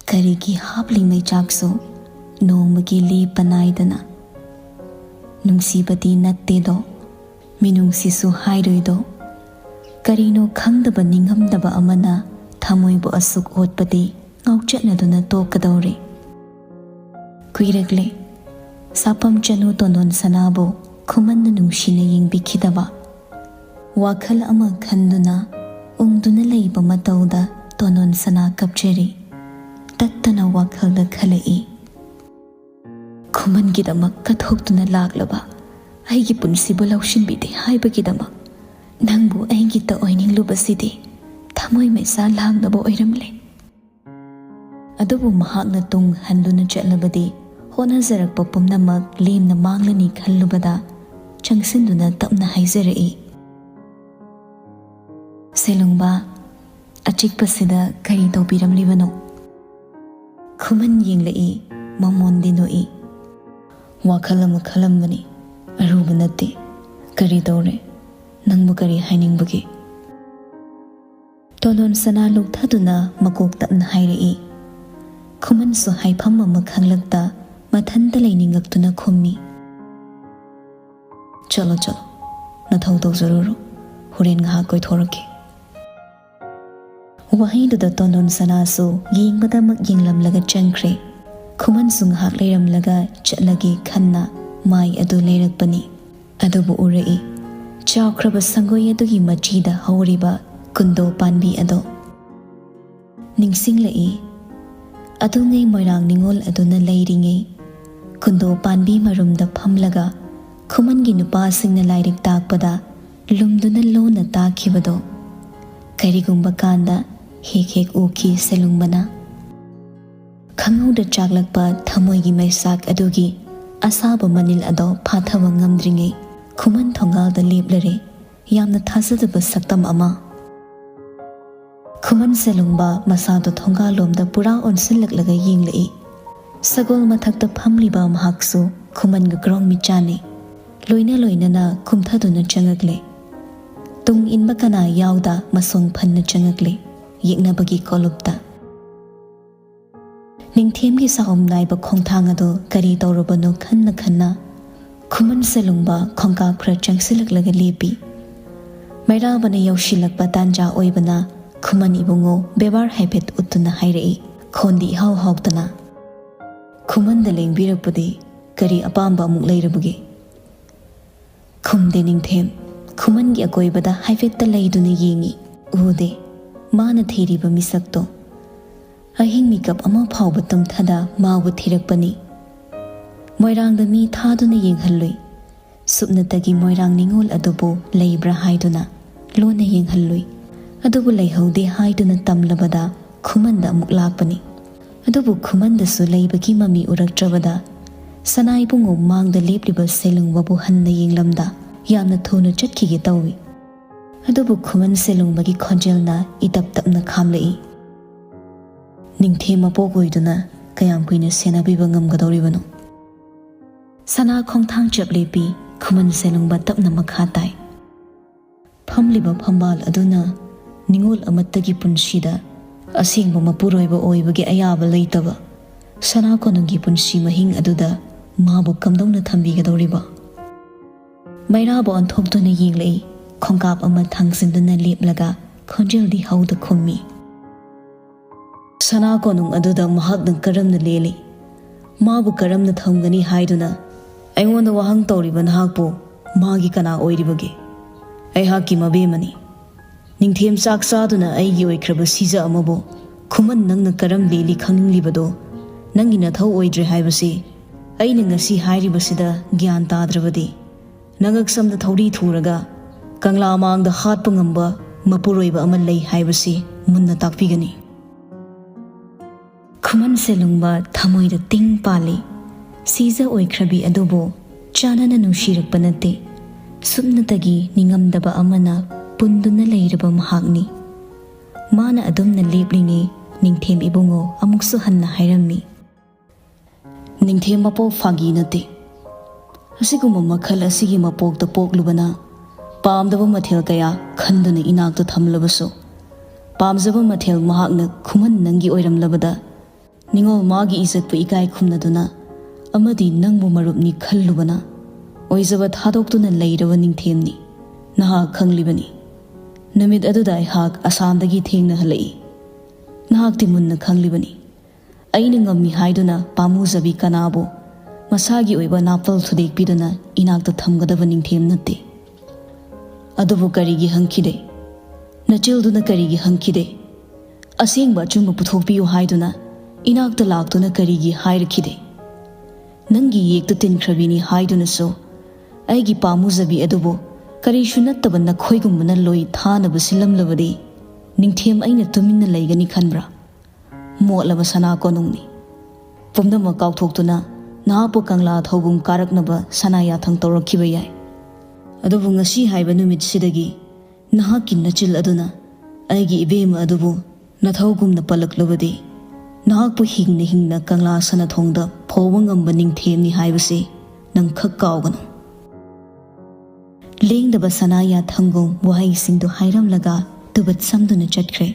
ꯀꯔꯤꯒꯤ ꯍꯥꯞꯂꯤ ꯃꯩꯆꯥꯛꯁꯨ ꯅꯣꯡꯃꯒꯤ ꯂꯦꯞꯄ ꯅꯥꯏꯗꯅ? ꯅꯨꯡꯁꯤꯕꯗꯤ ꯅꯠꯇꯦꯗꯣ, ꯃꯤꯅꯨꯡꯁꯤꯁꯨ ꯍꯥꯏꯔꯣꯏꯗꯣ꯫ ꯀꯔꯤꯅꯣ ꯈꯪꯗꯕ ꯅꯤꯡꯉꯝꯗꯕ ꯑꯃꯅ ꯊꯃꯣꯏꯕꯨ ꯑꯁꯨꯛ ꯑꯣꯠꯄꯗꯤ ꯉꯥꯎꯆꯠꯅꯗꯨꯅ ꯇꯣꯛꯀꯗꯧꯔꯦ꯫ ꯀꯨꯏꯔꯛꯂꯦ ꯁꯥꯄꯝ ꯆꯅꯨ ꯇꯣꯟꯗꯣꯟ ꯁꯅꯥꯕꯨ ꯈꯨꯃꯟꯅ ꯅꯨꯡꯁꯤꯅ ꯌꯦꯡꯕꯤꯈꯤꯗꯕ꯫ ꯋꯥꯈꯜ ꯑꯃ ꯈꯟꯗꯨꯅ ꯎꯪꯗꯨꯅ ꯂꯩꯕ ꯃꯇꯧꯗ ꯇꯣꯟꯗꯣꯟ ꯁꯅꯥ ꯀꯞꯆꯔꯤ꯫ ꯇꯠꯇꯅ ꯋꯥꯈꯜꯗ ꯈꯜꯂꯛꯏ, "ꯈꯨꯃꯟꯒꯤꯗꯃꯛ ꯀꯠꯊꯣꯛꯇꯨꯅ ꯂꯥꯛꯂꯕ ꯑꯩꯒꯤ ꯄꯨꯟꯁꯤꯕꯨ ꯂꯧꯁꯤꯟꯕꯤꯗꯦ ꯍꯥꯏꯕꯒꯤꯗꯃꯛ ꯅꯪꯕꯨ ꯑꯩꯒꯤꯇ ꯑꯣꯏꯅꯤꯡꯂꯨꯕꯁꯤꯗꯤ ꯃꯣꯏ ꯃꯩꯁꯥ ꯂꯥꯡꯗꯕ ꯑꯣꯏꯔꯝꯂꯦ꯫ ꯑꯗꯨꯕꯨ ꯃꯍꯥꯛꯅ ꯇꯨꯡ ꯍꯟꯗꯨꯅ ꯆꯠꯂꯕꯗꯤ ꯍꯣꯠꯅꯖꯔꯛꯄ ꯄꯨꯝꯅꯃꯛ ꯂꯦꯝꯅ ꯃꯥꯡꯂꯅꯤ ꯈꯜꯂꯨꯕꯗ ꯆꯪꯁꯤꯟꯗꯨꯅ ꯇꯞꯅ ꯍꯥꯏꯖꯔꯛꯏ, "ꯁꯦꯂꯨꯡꯕ, ꯑꯆꯤꯛꯄꯁꯤꯗ ꯀꯔꯤ ꯇꯧꯕꯤꯔꯝꯂꯤꯕꯅꯣ?" ꯈꯨꯃꯟ ꯌꯦꯡꯂꯛꯏ, ꯃꯃꯣꯟꯗꯤ ꯅꯣꯛꯏ꯫ "ꯋꯥꯈꯜ ꯑꯃ ꯈꯜꯂꯝꯕꯅꯤ, ꯑꯔꯨꯕ ꯅꯠꯇꯦ꯫ ꯀꯔꯤ ꯇꯧꯔꯦ? ꯅꯪꯕꯨ ꯀꯔꯤ ꯍꯥꯏꯅꯤꯡꯕꯒꯦ?" ꯇꯣꯟꯗꯣꯟ ꯁꯅꯥ ꯂꯨꯛꯊꯗꯨꯅ ꯃꯀꯣꯛ ꯇꯞꯅ ꯍꯥꯏꯔꯛꯏ꯫ ꯈꯨꯃꯟꯁꯨ ꯍꯥꯏꯐꯝ ꯑꯃ ꯈꯪꯂꯛꯇ ꯃꯊꯟꯇ ꯂꯩꯅꯤꯡꯉꯛꯇꯨꯅ ꯈꯨꯝꯃꯤ, "ꯆꯠꯂꯣ, ꯆꯠꯂꯣ, ꯅꯊꯧ ꯇꯧꯖꯔꯨꯔꯣ꯫ ꯍꯣꯔꯦꯟ ꯉꯥꯏꯍꯥꯛ ꯀꯣꯏꯊꯣꯔꯛꯀꯦ꯫" ꯋꯥꯍꯩꯗꯨꯗ ꯇꯣꯟꯗꯣꯟ ꯁꯅꯥꯁꯨ ꯌꯦꯡꯕꯗꯃꯛ ꯌꯦꯡꯂꯝꯂꯒ ꯆꯪꯈ꯭ꯔꯦ꯫ ꯈꯨꯃꯟꯁꯨ ꯉꯥꯏꯍꯥꯛ ꯂꯩꯔꯝꯂꯒ ꯆꯠꯂꯒꯦ ꯈꯟꯅ ꯃꯥꯏ ꯑꯗꯨ ꯂꯩꯔꯛꯄꯅꯤ꯫ ꯑꯗꯨꯕꯨ ꯎꯔꯛꯏ, ꯆꯥꯎꯈ꯭ꯔꯕ ꯁꯪꯒꯣꯏ ꯑꯗꯨꯒꯤ ꯃꯆꯤꯗ ꯍꯧꯔꯤꯕ ꯀꯨꯟꯗꯣ ꯄꯥꯟꯕꯤ ꯑꯗꯣ꯫ ꯅꯤꯡꯁꯤꯡꯂꯛꯏ, ꯑꯗꯨꯉꯩ ꯃꯣꯏꯔꯥꯡ ꯅꯤꯉꯣꯜ ꯑꯗꯨꯅ ꯂꯩꯔꯤꯉꯩ ꯀꯨꯟꯗꯣ ꯄꯥꯟꯕꯤ ꯃꯔꯨꯝꯗ ꯐꯝꯂꯒ ꯈꯨꯃꯟꯒꯤ ꯅꯨꯄꯥꯁꯤꯡꯅ ꯂꯥꯏꯔꯤꯛ ꯇꯥꯛꯄꯗ ꯂꯨꯝꯗꯨꯅ ꯂꯣꯟꯅ ꯇꯥꯛꯈꯤꯕꯗꯣ ꯀꯔꯤꯒꯨꯝꯕ ꯀꯥꯟꯗ ꯍꯦꯛ ꯍꯦꯛ ꯎꯈꯤ ꯁꯦꯂꯨꯡꯕꯅ꯫ ꯈꯪꯍꯧꯗ ꯆꯥꯛꯂꯛꯄ ꯊꯃꯣꯏꯒꯤ ꯃꯩꯁꯥꯛ ꯑꯗꯨꯒꯤ ꯑꯁꯥꯕ ꯃꯅꯤꯜ ꯑꯗꯣ ꯐꯥꯊꯕ ꯉꯝꯗ꯭ꯔꯤꯉꯩ ꯈꯨꯃꯟ ꯊꯣꯡꯒꯥꯜꯗ ꯂꯦꯞꯂꯔꯦ, ꯌꯥꯝꯅ ꯊꯥꯖꯗꯕ ꯁꯛꯇꯝ ꯑꯃ꯫ ꯈꯨꯃꯟ ꯁꯦꯂꯨꯡꯕ ꯃꯁꯥꯗꯣ ꯊꯣꯡꯒꯥꯜꯂꯣꯝꯗ ꯄꯨꯔꯥ ꯑꯣꯟꯁꯤꯜꯂꯛꯂꯒ ꯌꯦꯡꯂꯛꯏ꯫ ꯁꯒꯣꯜ ꯃꯊꯛꯇ ꯐꯝꯂꯤꯕ ꯃꯍꯥꯛꯁꯨ ꯈꯨꯃꯟꯒ ꯒ꯭ꯔꯣꯡ ꯃꯤꯠꯆꯥꯟꯅꯩ꯫ ꯂꯣꯏꯅ ꯂꯣꯏꯅꯅ ꯀꯨꯝꯊꯗꯨꯅ ꯆꯪꯉꯛꯂꯦ꯫ ꯇꯨꯡ ꯏꯟꯕ ꯀꯅꯥ ꯌꯥꯎꯗ ꯃꯁꯣꯡ ꯐꯟꯅ ꯆꯪꯉꯛꯂꯦ, ꯌꯦꯛꯅꯕꯒꯤ ꯀꯣꯂꯨꯞꯇ꯫ ꯅꯤꯡꯊꯦꯝꯒꯤ ꯆꯥꯎꯝ ꯅꯥꯏꯕ ꯈꯣꯡꯊꯥꯡ ꯑꯗꯨ ꯀꯔꯤ ꯇꯧꯔꯨꯕꯅꯣ ꯈꯟꯅ ꯈꯟꯅ ꯈꯨꯃꯟ ꯁꯦꯂꯨꯡꯕ ꯈꯣꯡꯀꯥꯞ ꯈꯔ ꯆꯪꯁꯤꯜꯂꯛꯂꯒ ꯂꯦꯞꯄꯤ꯫ ꯃꯩꯔꯥꯕꯅ ꯌꯧꯁꯤꯜꯂꯛꯄ ꯇꯥꯟꯖꯥ ꯑꯣꯏꯕꯅ ꯈꯨꯃꯟ ꯏꯕꯨꯡꯉꯣ ꯕꯦꯕꯥꯔ ꯍꯥꯏꯐꯦꯠ ꯎꯠꯇꯨꯅ ꯍꯥꯏꯔꯛꯏ, ꯈꯣꯟꯗꯤ ꯏꯍꯥꯎ ꯍꯥꯎꯇꯅ, "ꯈꯨꯃꯟꯗ ꯂꯦꯡꯕꯤꯔꯛꯄꯗꯤ ꯀꯔꯤ ꯑꯄꯥꯝꯕ ꯑꯃꯨꯛ ꯂꯩꯔꯕꯒꯦ?" ꯈꯨꯝꯗꯦ ꯅꯤꯡꯊꯦꯝ꯫ ꯈꯨꯃꯟꯒꯤ ꯑꯀꯣꯏꯕꯗ ꯍꯥꯏꯐꯦꯠꯇ ꯂꯩꯗꯨꯅ ꯌꯦꯡꯏ꯫ ꯎꯗꯦ꯫ ꯃꯥꯅ ꯊꯤꯔꯤꯕ ꯃꯤꯁꯛꯇꯣ꯫ ꯑꯍꯤꯡ ꯃꯤꯀꯞ ꯑꯃ ꯐꯥꯎꯕ ꯇꯨꯝꯊꯗ ꯃꯥꯕꯨ ꯊꯤꯔꯛꯄꯅꯤ꯫ ꯃꯣꯏꯔꯥꯡꯗ ꯃꯤ ꯊꯥꯗꯨꯅ ꯌꯦꯡꯍꯜꯂꯨꯏ꯫ ꯁꯨꯞꯅꯇꯒꯤ ꯃꯣꯏꯔꯥꯡ ꯅꯤꯉꯣꯜ ꯑꯗꯨꯕꯨ ꯂꯩꯕ꯭ꯔꯥ ꯍꯥꯏꯗꯨꯅ ꯂꯣꯟꯅ ꯌꯦꯡꯍꯜꯂꯨꯏ꯫ ꯑꯗꯨꯕꯨ ꯂꯩꯍꯧꯗꯦ ꯍꯥꯏꯗꯨꯅ ꯇꯝꯂꯕꯗ ꯈꯨꯃꯟꯗ ꯑꯃꯨꯛ ꯂꯥꯛꯄꯅꯤ꯫ ꯑꯗꯨꯕꯨ ꯈꯨꯃꯟꯗꯁꯨ ꯂꯩꯕꯒꯤ ꯃꯃꯤ ꯎꯔꯛꯇ꯭ꯔꯕꯗ ꯁꯅꯥ ꯏꯕꯨꯡꯉꯣ ꯃꯥꯡꯗ ꯂꯦꯞꯂꯤꯕ ꯁꯦꯂꯨꯡꯕꯕꯨ ꯍꯟꯅ ꯌꯦꯡꯂꯝꯗ ꯌꯥꯝꯅ ꯊꯨꯅ ꯆꯠꯈꯤꯒꯦ ꯇꯧꯏ꯫ ꯑꯗꯨꯕꯨ ꯈꯨꯃꯟ ꯁꯦꯂꯨꯡꯕꯒꯤ ꯈꯣꯟꯖꯦꯜꯅ ꯏꯇꯞ ꯇꯞꯅ ꯈꯥꯝꯂꯛꯏ, "ꯅꯤꯡꯊꯦꯝ ꯃꯄꯣꯛ ꯑꯣꯏꯗꯨꯅ ꯀꯌꯥꯝ ꯀꯨꯏꯅ ꯁꯦꯟꯅꯕꯤꯕ ꯉꯝꯒꯗꯧꯔꯤꯕꯅꯣ?" ꯁꯅꯥ ꯈꯣꯡꯊꯥꯡ ꯆꯞ ꯂꯦꯞꯄꯤ꯫ ꯈꯨꯃꯟ ꯁꯦꯂꯨꯡꯕ ꯇꯞꯅ ꯃꯈꯥ ꯇꯥꯏ, "ꯐꯝꯂꯤꯕ ꯐꯝꯕꯥꯜ ꯑꯗꯨꯅ ꯅꯤꯉꯣꯜ ꯑꯃꯠꯇꯒꯤ ꯄꯨꯟꯁꯤꯗ ꯑꯁꯦꯡꯕ ꯃꯄꯨꯔꯣꯏꯕ ꯑꯣꯏꯕꯒꯤ ꯑꯌꯥꯕ ꯂꯩꯇꯕ ꯁꯅꯥ ꯀꯣꯅꯨꯡꯒꯤ ꯄꯨꯟꯁꯤ ꯃꯍꯤꯡ ꯑꯗꯨꯗ ꯃꯥꯕꯨ ꯀꯝꯗꯧꯅ ꯊꯝꯕꯤꯒꯗꯧꯔꯤꯕ?" ꯃꯩꯔꯥꯕꯨ ꯑꯣꯟꯊꯣꯛꯇꯨꯅ ꯌꯦꯡꯂꯛꯏ꯫ ꯈꯣꯡꯀꯥꯞ ꯑꯃ ꯊꯥꯡꯖꯤꯟꯗꯨꯅ ꯂꯦꯞꯂꯒ ꯈꯣꯟꯖꯦꯜꯗꯤ ꯍꯧꯗ ꯈꯨꯝꯃꯤ, "ꯁꯅꯥ ꯀꯣꯅꯨꯡ ꯑꯗꯨꯗ ꯃꯍꯥꯛꯅ ꯀꯔꯝꯅ ꯂꯦꯜꯂꯤ? ꯃꯥꯕꯨ ꯀꯔꯝꯅ ꯊꯝꯒꯅꯤ ꯍꯥꯏꯗꯨꯅ ꯑꯩꯉꯣꯟꯗ ꯋꯥꯍꯪ ꯇꯧꯔꯤꯕ ꯅꯍꯥꯛꯄꯨ ꯃꯥꯒꯤ ꯀꯅꯥ ꯑꯣꯏꯔꯤꯕꯒꯦ? ꯑꯩꯍꯥꯛꯀꯤ ꯃꯕꯦꯝꯃꯅꯤ꯫ ꯅꯤꯡꯊꯦꯝ ꯆꯥꯛ ꯆꯥꯗꯨꯅ ꯑꯩꯒꯤ ꯑꯣꯏꯈ꯭ꯔꯕ ꯁꯤꯖ ꯑꯃꯕꯨ ꯈꯨꯃꯟ ꯅꯪꯅ ꯀꯔꯝ ꯂꯦꯜꯂꯤ ꯈꯪꯅꯤꯡꯂꯤꯕꯗꯣ ꯅꯪꯒꯤ ꯅꯊꯧ ꯑꯣꯏꯗ꯭ꯔꯦ ꯍꯥꯏꯕꯁꯤ ꯑꯩꯅ ꯉꯁꯤ ꯍꯥꯏꯔꯤꯕꯁꯤꯗ ꯒ꯭ꯌꯥꯟ ꯇꯥꯗ꯭ꯔꯕꯗꯤ ꯅꯉꯛꯁꯝꯗ ꯊꯧꯔꯤ ꯊꯨꯔꯒ ꯀꯪꯂꯥ ꯃꯥꯡꯗ ꯍꯥꯠꯄ ꯉꯝꯕ ꯃꯄꯨꯔꯣꯏꯕ ꯑꯃ ꯂꯩ ꯍꯥꯏꯕꯁꯤ ꯃꯨꯟꯅ ꯇꯥꯛꯄꯤꯒꯅꯤ꯫" ꯈꯨꯃꯟ ꯁꯦꯂꯨꯡꯕ ꯊꯃꯣꯏꯗ ꯇꯤꯡ ꯄꯥꯜꯂꯤ꯫ ꯁꯤꯖ ꯑꯣꯏꯈ꯭ꯔꯕꯤ ꯑꯗꯨꯕꯨ ꯆꯥꯟꯅꯅ ꯅꯨꯡꯁꯤꯔꯛꯄ ꯅꯠꯇꯦ꯫ ꯁꯨꯞꯅꯇꯒꯤ ꯅꯤꯡꯉꯝꯗꯕ ꯑꯃꯅ ꯄꯨꯟꯗꯨꯅ ꯂꯩꯔꯕ ꯃꯍꯥꯛꯅꯤ꯫ ꯃꯥꯅ ꯑꯗꯨꯝꯅ ꯂꯦꯞꯂꯤꯉꯩ ꯅꯤꯡꯊꯦꯝ ꯏꯕꯨꯡꯉꯣ ꯑꯃꯨꯛꯁꯨ ꯍꯟꯅ ꯍꯥꯏꯔꯝꯃꯤ, "ꯅꯤꯡꯊꯦꯝ ꯃꯄꯣꯛ ꯐꯥꯒꯤ ꯅꯠꯇꯦ꯫ ꯑꯁꯤꯒꯨꯝꯕ ꯃꯈꯜ ꯑꯁꯤꯒꯤ ꯃꯄꯣꯛꯇ ꯄꯣꯛꯂꯨꯕꯅ ꯄꯥꯝꯗꯕ ꯃꯊꯦꯜ ꯀꯌꯥ ꯈꯟꯗꯨꯅ ꯏꯅꯥꯛꯇ ꯊꯝꯂꯕꯁꯨ, ꯄꯥꯝꯖꯕ ꯃꯊꯦꯜ ꯃꯍꯥꯛꯅ ꯈꯨꯃꯟ ꯅꯪꯒꯤ ꯑꯣꯏꯔꯝꯂꯕꯗ ꯅꯤꯉꯣꯜ ꯃꯥꯒꯤ ꯏꯖꯠꯄꯨ ꯏꯀꯥꯏ ꯈꯨꯝꯅꯗꯨꯅ ꯑꯃꯗꯤ ꯅꯪꯕꯨ ꯃꯔꯨꯞꯅꯤ ꯈꯜꯂꯨꯕꯅ ꯑꯣꯏꯖꯕ ꯊꯥꯗꯣꯛꯇꯨꯅ ꯂꯩꯔꯕ ꯅꯤꯡꯊꯦꯝꯅꯤ꯫ ꯅꯍꯥꯛ ꯈꯪꯂꯤꯕꯅꯤ꯫ ꯅꯨꯃꯤꯠ ꯑꯗꯨꯗ ꯑꯩꯍꯥꯛ ꯑꯁꯥꯝꯗꯒꯤ ꯊꯦꯡꯅ ꯍꯜꯂꯛꯏ꯫ ꯅꯍꯥꯛꯇꯤ ꯃꯨꯟꯅ ꯈꯪꯂꯤꯕꯅꯤ꯫ ꯑꯩꯅ ꯉꯝꯃꯤ ꯍꯥꯏꯗꯨꯅ ꯄꯥꯝꯃꯨꯖꯕꯤ ꯀꯅꯥꯕꯨ ꯃꯁꯥꯒꯤ ꯑꯣꯏꯕ ꯅꯥꯄꯜ ꯊꯨꯗꯦꯛꯄꯤꯗꯨꯅ ꯏꯅꯥꯛꯇ ꯊꯝꯒꯗꯕ ꯅꯤꯡꯊꯦꯝ ꯅꯠꯇꯦ꯫ ꯑꯗꯨꯕꯨ ꯀꯔꯤꯒꯤ ꯍꯪꯈꯤꯗꯦ? ꯅꯆꯤꯜꯗꯨꯅ ꯀꯔꯤꯒꯤ ꯍꯪꯈꯤꯗꯦ? ꯑꯁꯦꯡꯕ ꯑꯆꯨꯝꯕ ꯄꯨꯊꯣꯛꯄꯤꯌꯨ ꯍꯥꯏꯗꯨꯅ ꯏꯅꯥꯛꯇ ꯂꯥꯛꯇꯨꯅ ꯀꯔꯤꯒꯤ ꯍꯥꯏꯔꯛꯈꯤꯗꯦ? ꯅꯪꯒꯤ ꯌꯦꯛꯇ ꯇꯤꯟꯈ꯭ꯔꯕꯤꯅꯤ ꯍꯥꯏꯗꯨꯅꯁꯨ ꯑꯩꯒꯤ ꯄꯥꯝꯃꯨꯖꯕꯤ ꯑꯗꯨꯕꯨ ꯀꯔꯤꯁꯨ ꯅꯠꯇꯕ ꯅꯈꯣꯏꯒꯨꯝꯕꯅ ꯂꯣꯏ ꯊꯥꯅꯕ ꯁꯤꯜꯂꯝꯂꯕꯗꯤ ꯅꯤꯡꯊꯦꯝ ꯑꯩꯅ ꯇꯨꯃꯤꯟꯅ ꯂꯩꯒꯅꯤ ꯈꯟꯕ꯭ꯔꯥ? ꯃꯣꯠꯂꯕ ꯁꯅꯥ ꯀꯣꯅꯨꯡꯅꯤ꯫ ꯄꯨꯝꯅꯃꯛ ꯀꯥꯎꯊꯣꯛꯇꯨꯅ ꯅꯍꯥꯛꯄꯨ ꯀꯪꯂꯥ ꯊꯧꯕꯨꯝ ꯀꯥꯔꯛꯅꯕ ꯁꯅꯥ ꯌꯥꯊꯪ ꯇꯧꯔꯛꯈꯤꯕ ꯌꯥꯏ꯫ ꯑꯗꯨꯕꯨ ꯉꯁꯤ ꯍꯥꯏꯕ ꯅꯨꯃꯤꯠꯁꯤꯗꯒꯤ ꯅꯍꯥꯛꯀꯤ ꯅꯆꯤꯜ ꯑꯗꯨꯅ ꯑꯩꯒꯤ ꯏꯕꯦꯝꯃ ꯑꯗꯨꯕꯨ ꯅꯊꯧꯒꯨꯝꯅ ꯄꯜꯂꯛꯂꯕꯗꯤ, ꯅꯍꯥꯛꯄꯨ ꯍꯤꯡꯅ ꯍꯤꯡꯅ ꯀꯪꯂꯥ ꯁꯅꯥꯊꯣꯡꯗ ꯐꯧꯕ ꯉꯝꯕ ꯅꯤꯡꯊꯦꯝꯅꯤ ꯍꯥꯏꯕꯁꯤ ꯅꯪ ꯈꯛ ꯀꯥꯎꯒꯅꯨ꯫ ꯂꯦꯡꯗꯕ ꯁꯅꯥ ꯌꯥꯊꯪꯒꯨꯝ ꯋꯥꯍꯩꯁꯤꯡꯗꯨ ꯍꯥꯏꯔꯝꯂꯒ ꯇꯨꯕꯠ ꯁꯝꯗꯨꯅ ꯆꯠꯈ꯭ꯔꯦ꯫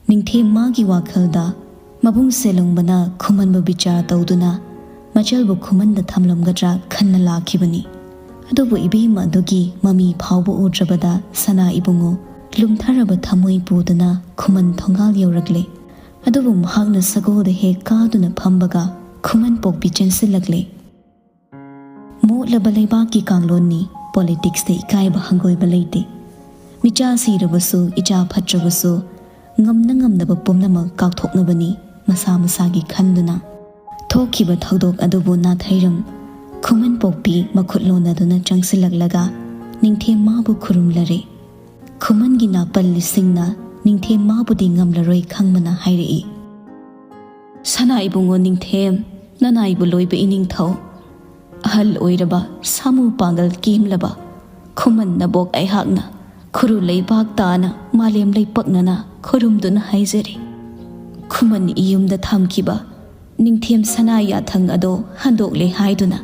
ꯅꯤꯡꯊꯦꯝ ꯃꯥꯒꯤ ꯋꯥꯈꯜꯗ ꯃꯕꯨꯡ ꯁꯦꯂꯨꯡꯕꯅ ꯈꯨꯃꯟꯕꯨ ꯕꯤꯆꯥꯔ ꯇꯧꯗꯨꯅ ꯃꯆꯜꯕꯨ ꯈꯨꯃꯟꯗ ꯊꯝꯂꯝꯒꯗ꯭ꯔꯥ ꯈꯟꯅ ꯂꯥꯛꯈꯤꯕꯅꯤ꯫ ꯑꯗꯨꯕꯨ ꯏꯕꯦꯝꯃ ꯑꯗꯨꯒꯤ ꯃꯃꯤ ꯐꯥꯎꯕ ꯎꯗ꯭ꯔꯕꯗ ꯁꯅꯥ ꯏꯕꯨꯡꯉꯣ ꯂꯨꯝꯊꯔꯕ ꯊꯃꯣꯏ ꯄꯨꯗꯨꯅ ꯈꯨꯃꯟ ꯊꯣꯡꯒꯥꯜ ꯌꯧꯔꯛꯂꯦ꯫ ꯑꯗꯨꯕꯨ ꯃꯍꯥꯛꯅ ꯁꯒꯣꯜꯗ ꯍꯦꯛ ꯀꯥꯗꯨꯅ ꯐꯝꯕꯒ ꯈꯨꯃꯟ ꯄꯣꯛꯄꯤ ꯆꯦꯟꯁꯤꯜꯂꯛꯂꯦ꯫ ꯃꯣꯠꯂꯕ ꯂꯩꯕꯥꯛꯀꯤ ꯀꯥꯡꯂꯣꯟꯅꯤ, ꯄꯣꯂꯤꯇꯤꯛꯁꯇ ꯏꯀꯥꯏꯕ ꯍꯪꯒꯣꯏꯕ ꯂꯩꯇꯦ꯫ ꯃꯤꯆꯥ ꯁꯤꯔꯕꯁꯨ, ꯏꯆꯥ ꯐꯠꯇ꯭ꯔꯕꯁꯨ, ꯉꯝꯅ ꯉꯝꯅꯕ ꯄꯨꯝꯅꯃꯛ ꯀꯥꯎꯊꯣꯛꯅꯕꯅꯤ ꯃꯁꯥ ꯃꯁꯥꯒꯤ ꯈꯟꯗꯨꯅ꯫ ꯊꯣꯛꯈꯤꯕ ꯊꯧꯗꯣꯛ ꯑꯗꯨꯕꯨ ꯅꯥꯊꯩꯔꯝ ꯈꯨꯃꯟ ꯄꯣꯛꯄꯤ ꯃꯈꯨꯠ ꯂꯣꯟꯅꯗꯨꯅ ꯆꯪꯁꯤꯜꯂꯛꯂꯒ ꯅꯤꯡꯊꯦꯝ ꯃꯥꯕꯨ ꯈꯨꯔꯨꯝꯂꯔꯦ꯫ ꯈꯨꯃꯟꯒꯤ ꯅꯥꯄꯜ ꯂꯤꯁꯤꯡꯅ ꯅꯤꯡꯊꯦꯝ ꯃꯥꯕꯨꯗꯤ ꯉꯝꯂꯔꯣꯏ ꯈꯪꯕꯅ ꯍꯥꯏꯔꯛꯏ, "ꯁꯅꯥ ꯏꯕꯨꯡꯉꯣ ꯅꯤꯡꯊꯦꯝ, ꯅꯅꯥꯏꯕꯨ ꯂꯣꯏꯕ ꯏꯅꯤꯡꯊꯧ, ꯑꯍꯜ ꯑꯣꯏꯔꯕ ꯁꯥꯃꯨ ꯄꯥꯡꯒꯜ ꯀꯦꯝꯂꯕ ꯈꯨꯃꯟ ꯅꯕꯣꯛ ꯑꯩꯍꯥꯛꯅ ꯈꯨꯔꯨ ꯂꯩꯕꯥꯛ ꯇꯥꯅ ꯃꯥꯂꯦꯝ ꯂꯩꯄꯛꯅꯅ ꯈꯨꯔꯨꯝꯗꯨꯅ ꯍꯥꯏꯖꯔꯤ꯫ ꯈꯨꯃꯟ ꯏꯌꯨꯝꯗ ꯊꯝꯈꯤꯕ ꯅꯤꯡꯊꯦꯝ ꯁꯅꯥ ꯌꯥꯊꯪ ꯑꯗꯣ ꯍꯟꯗꯣꯛꯂꯦ ꯍꯥꯏꯗꯨꯅ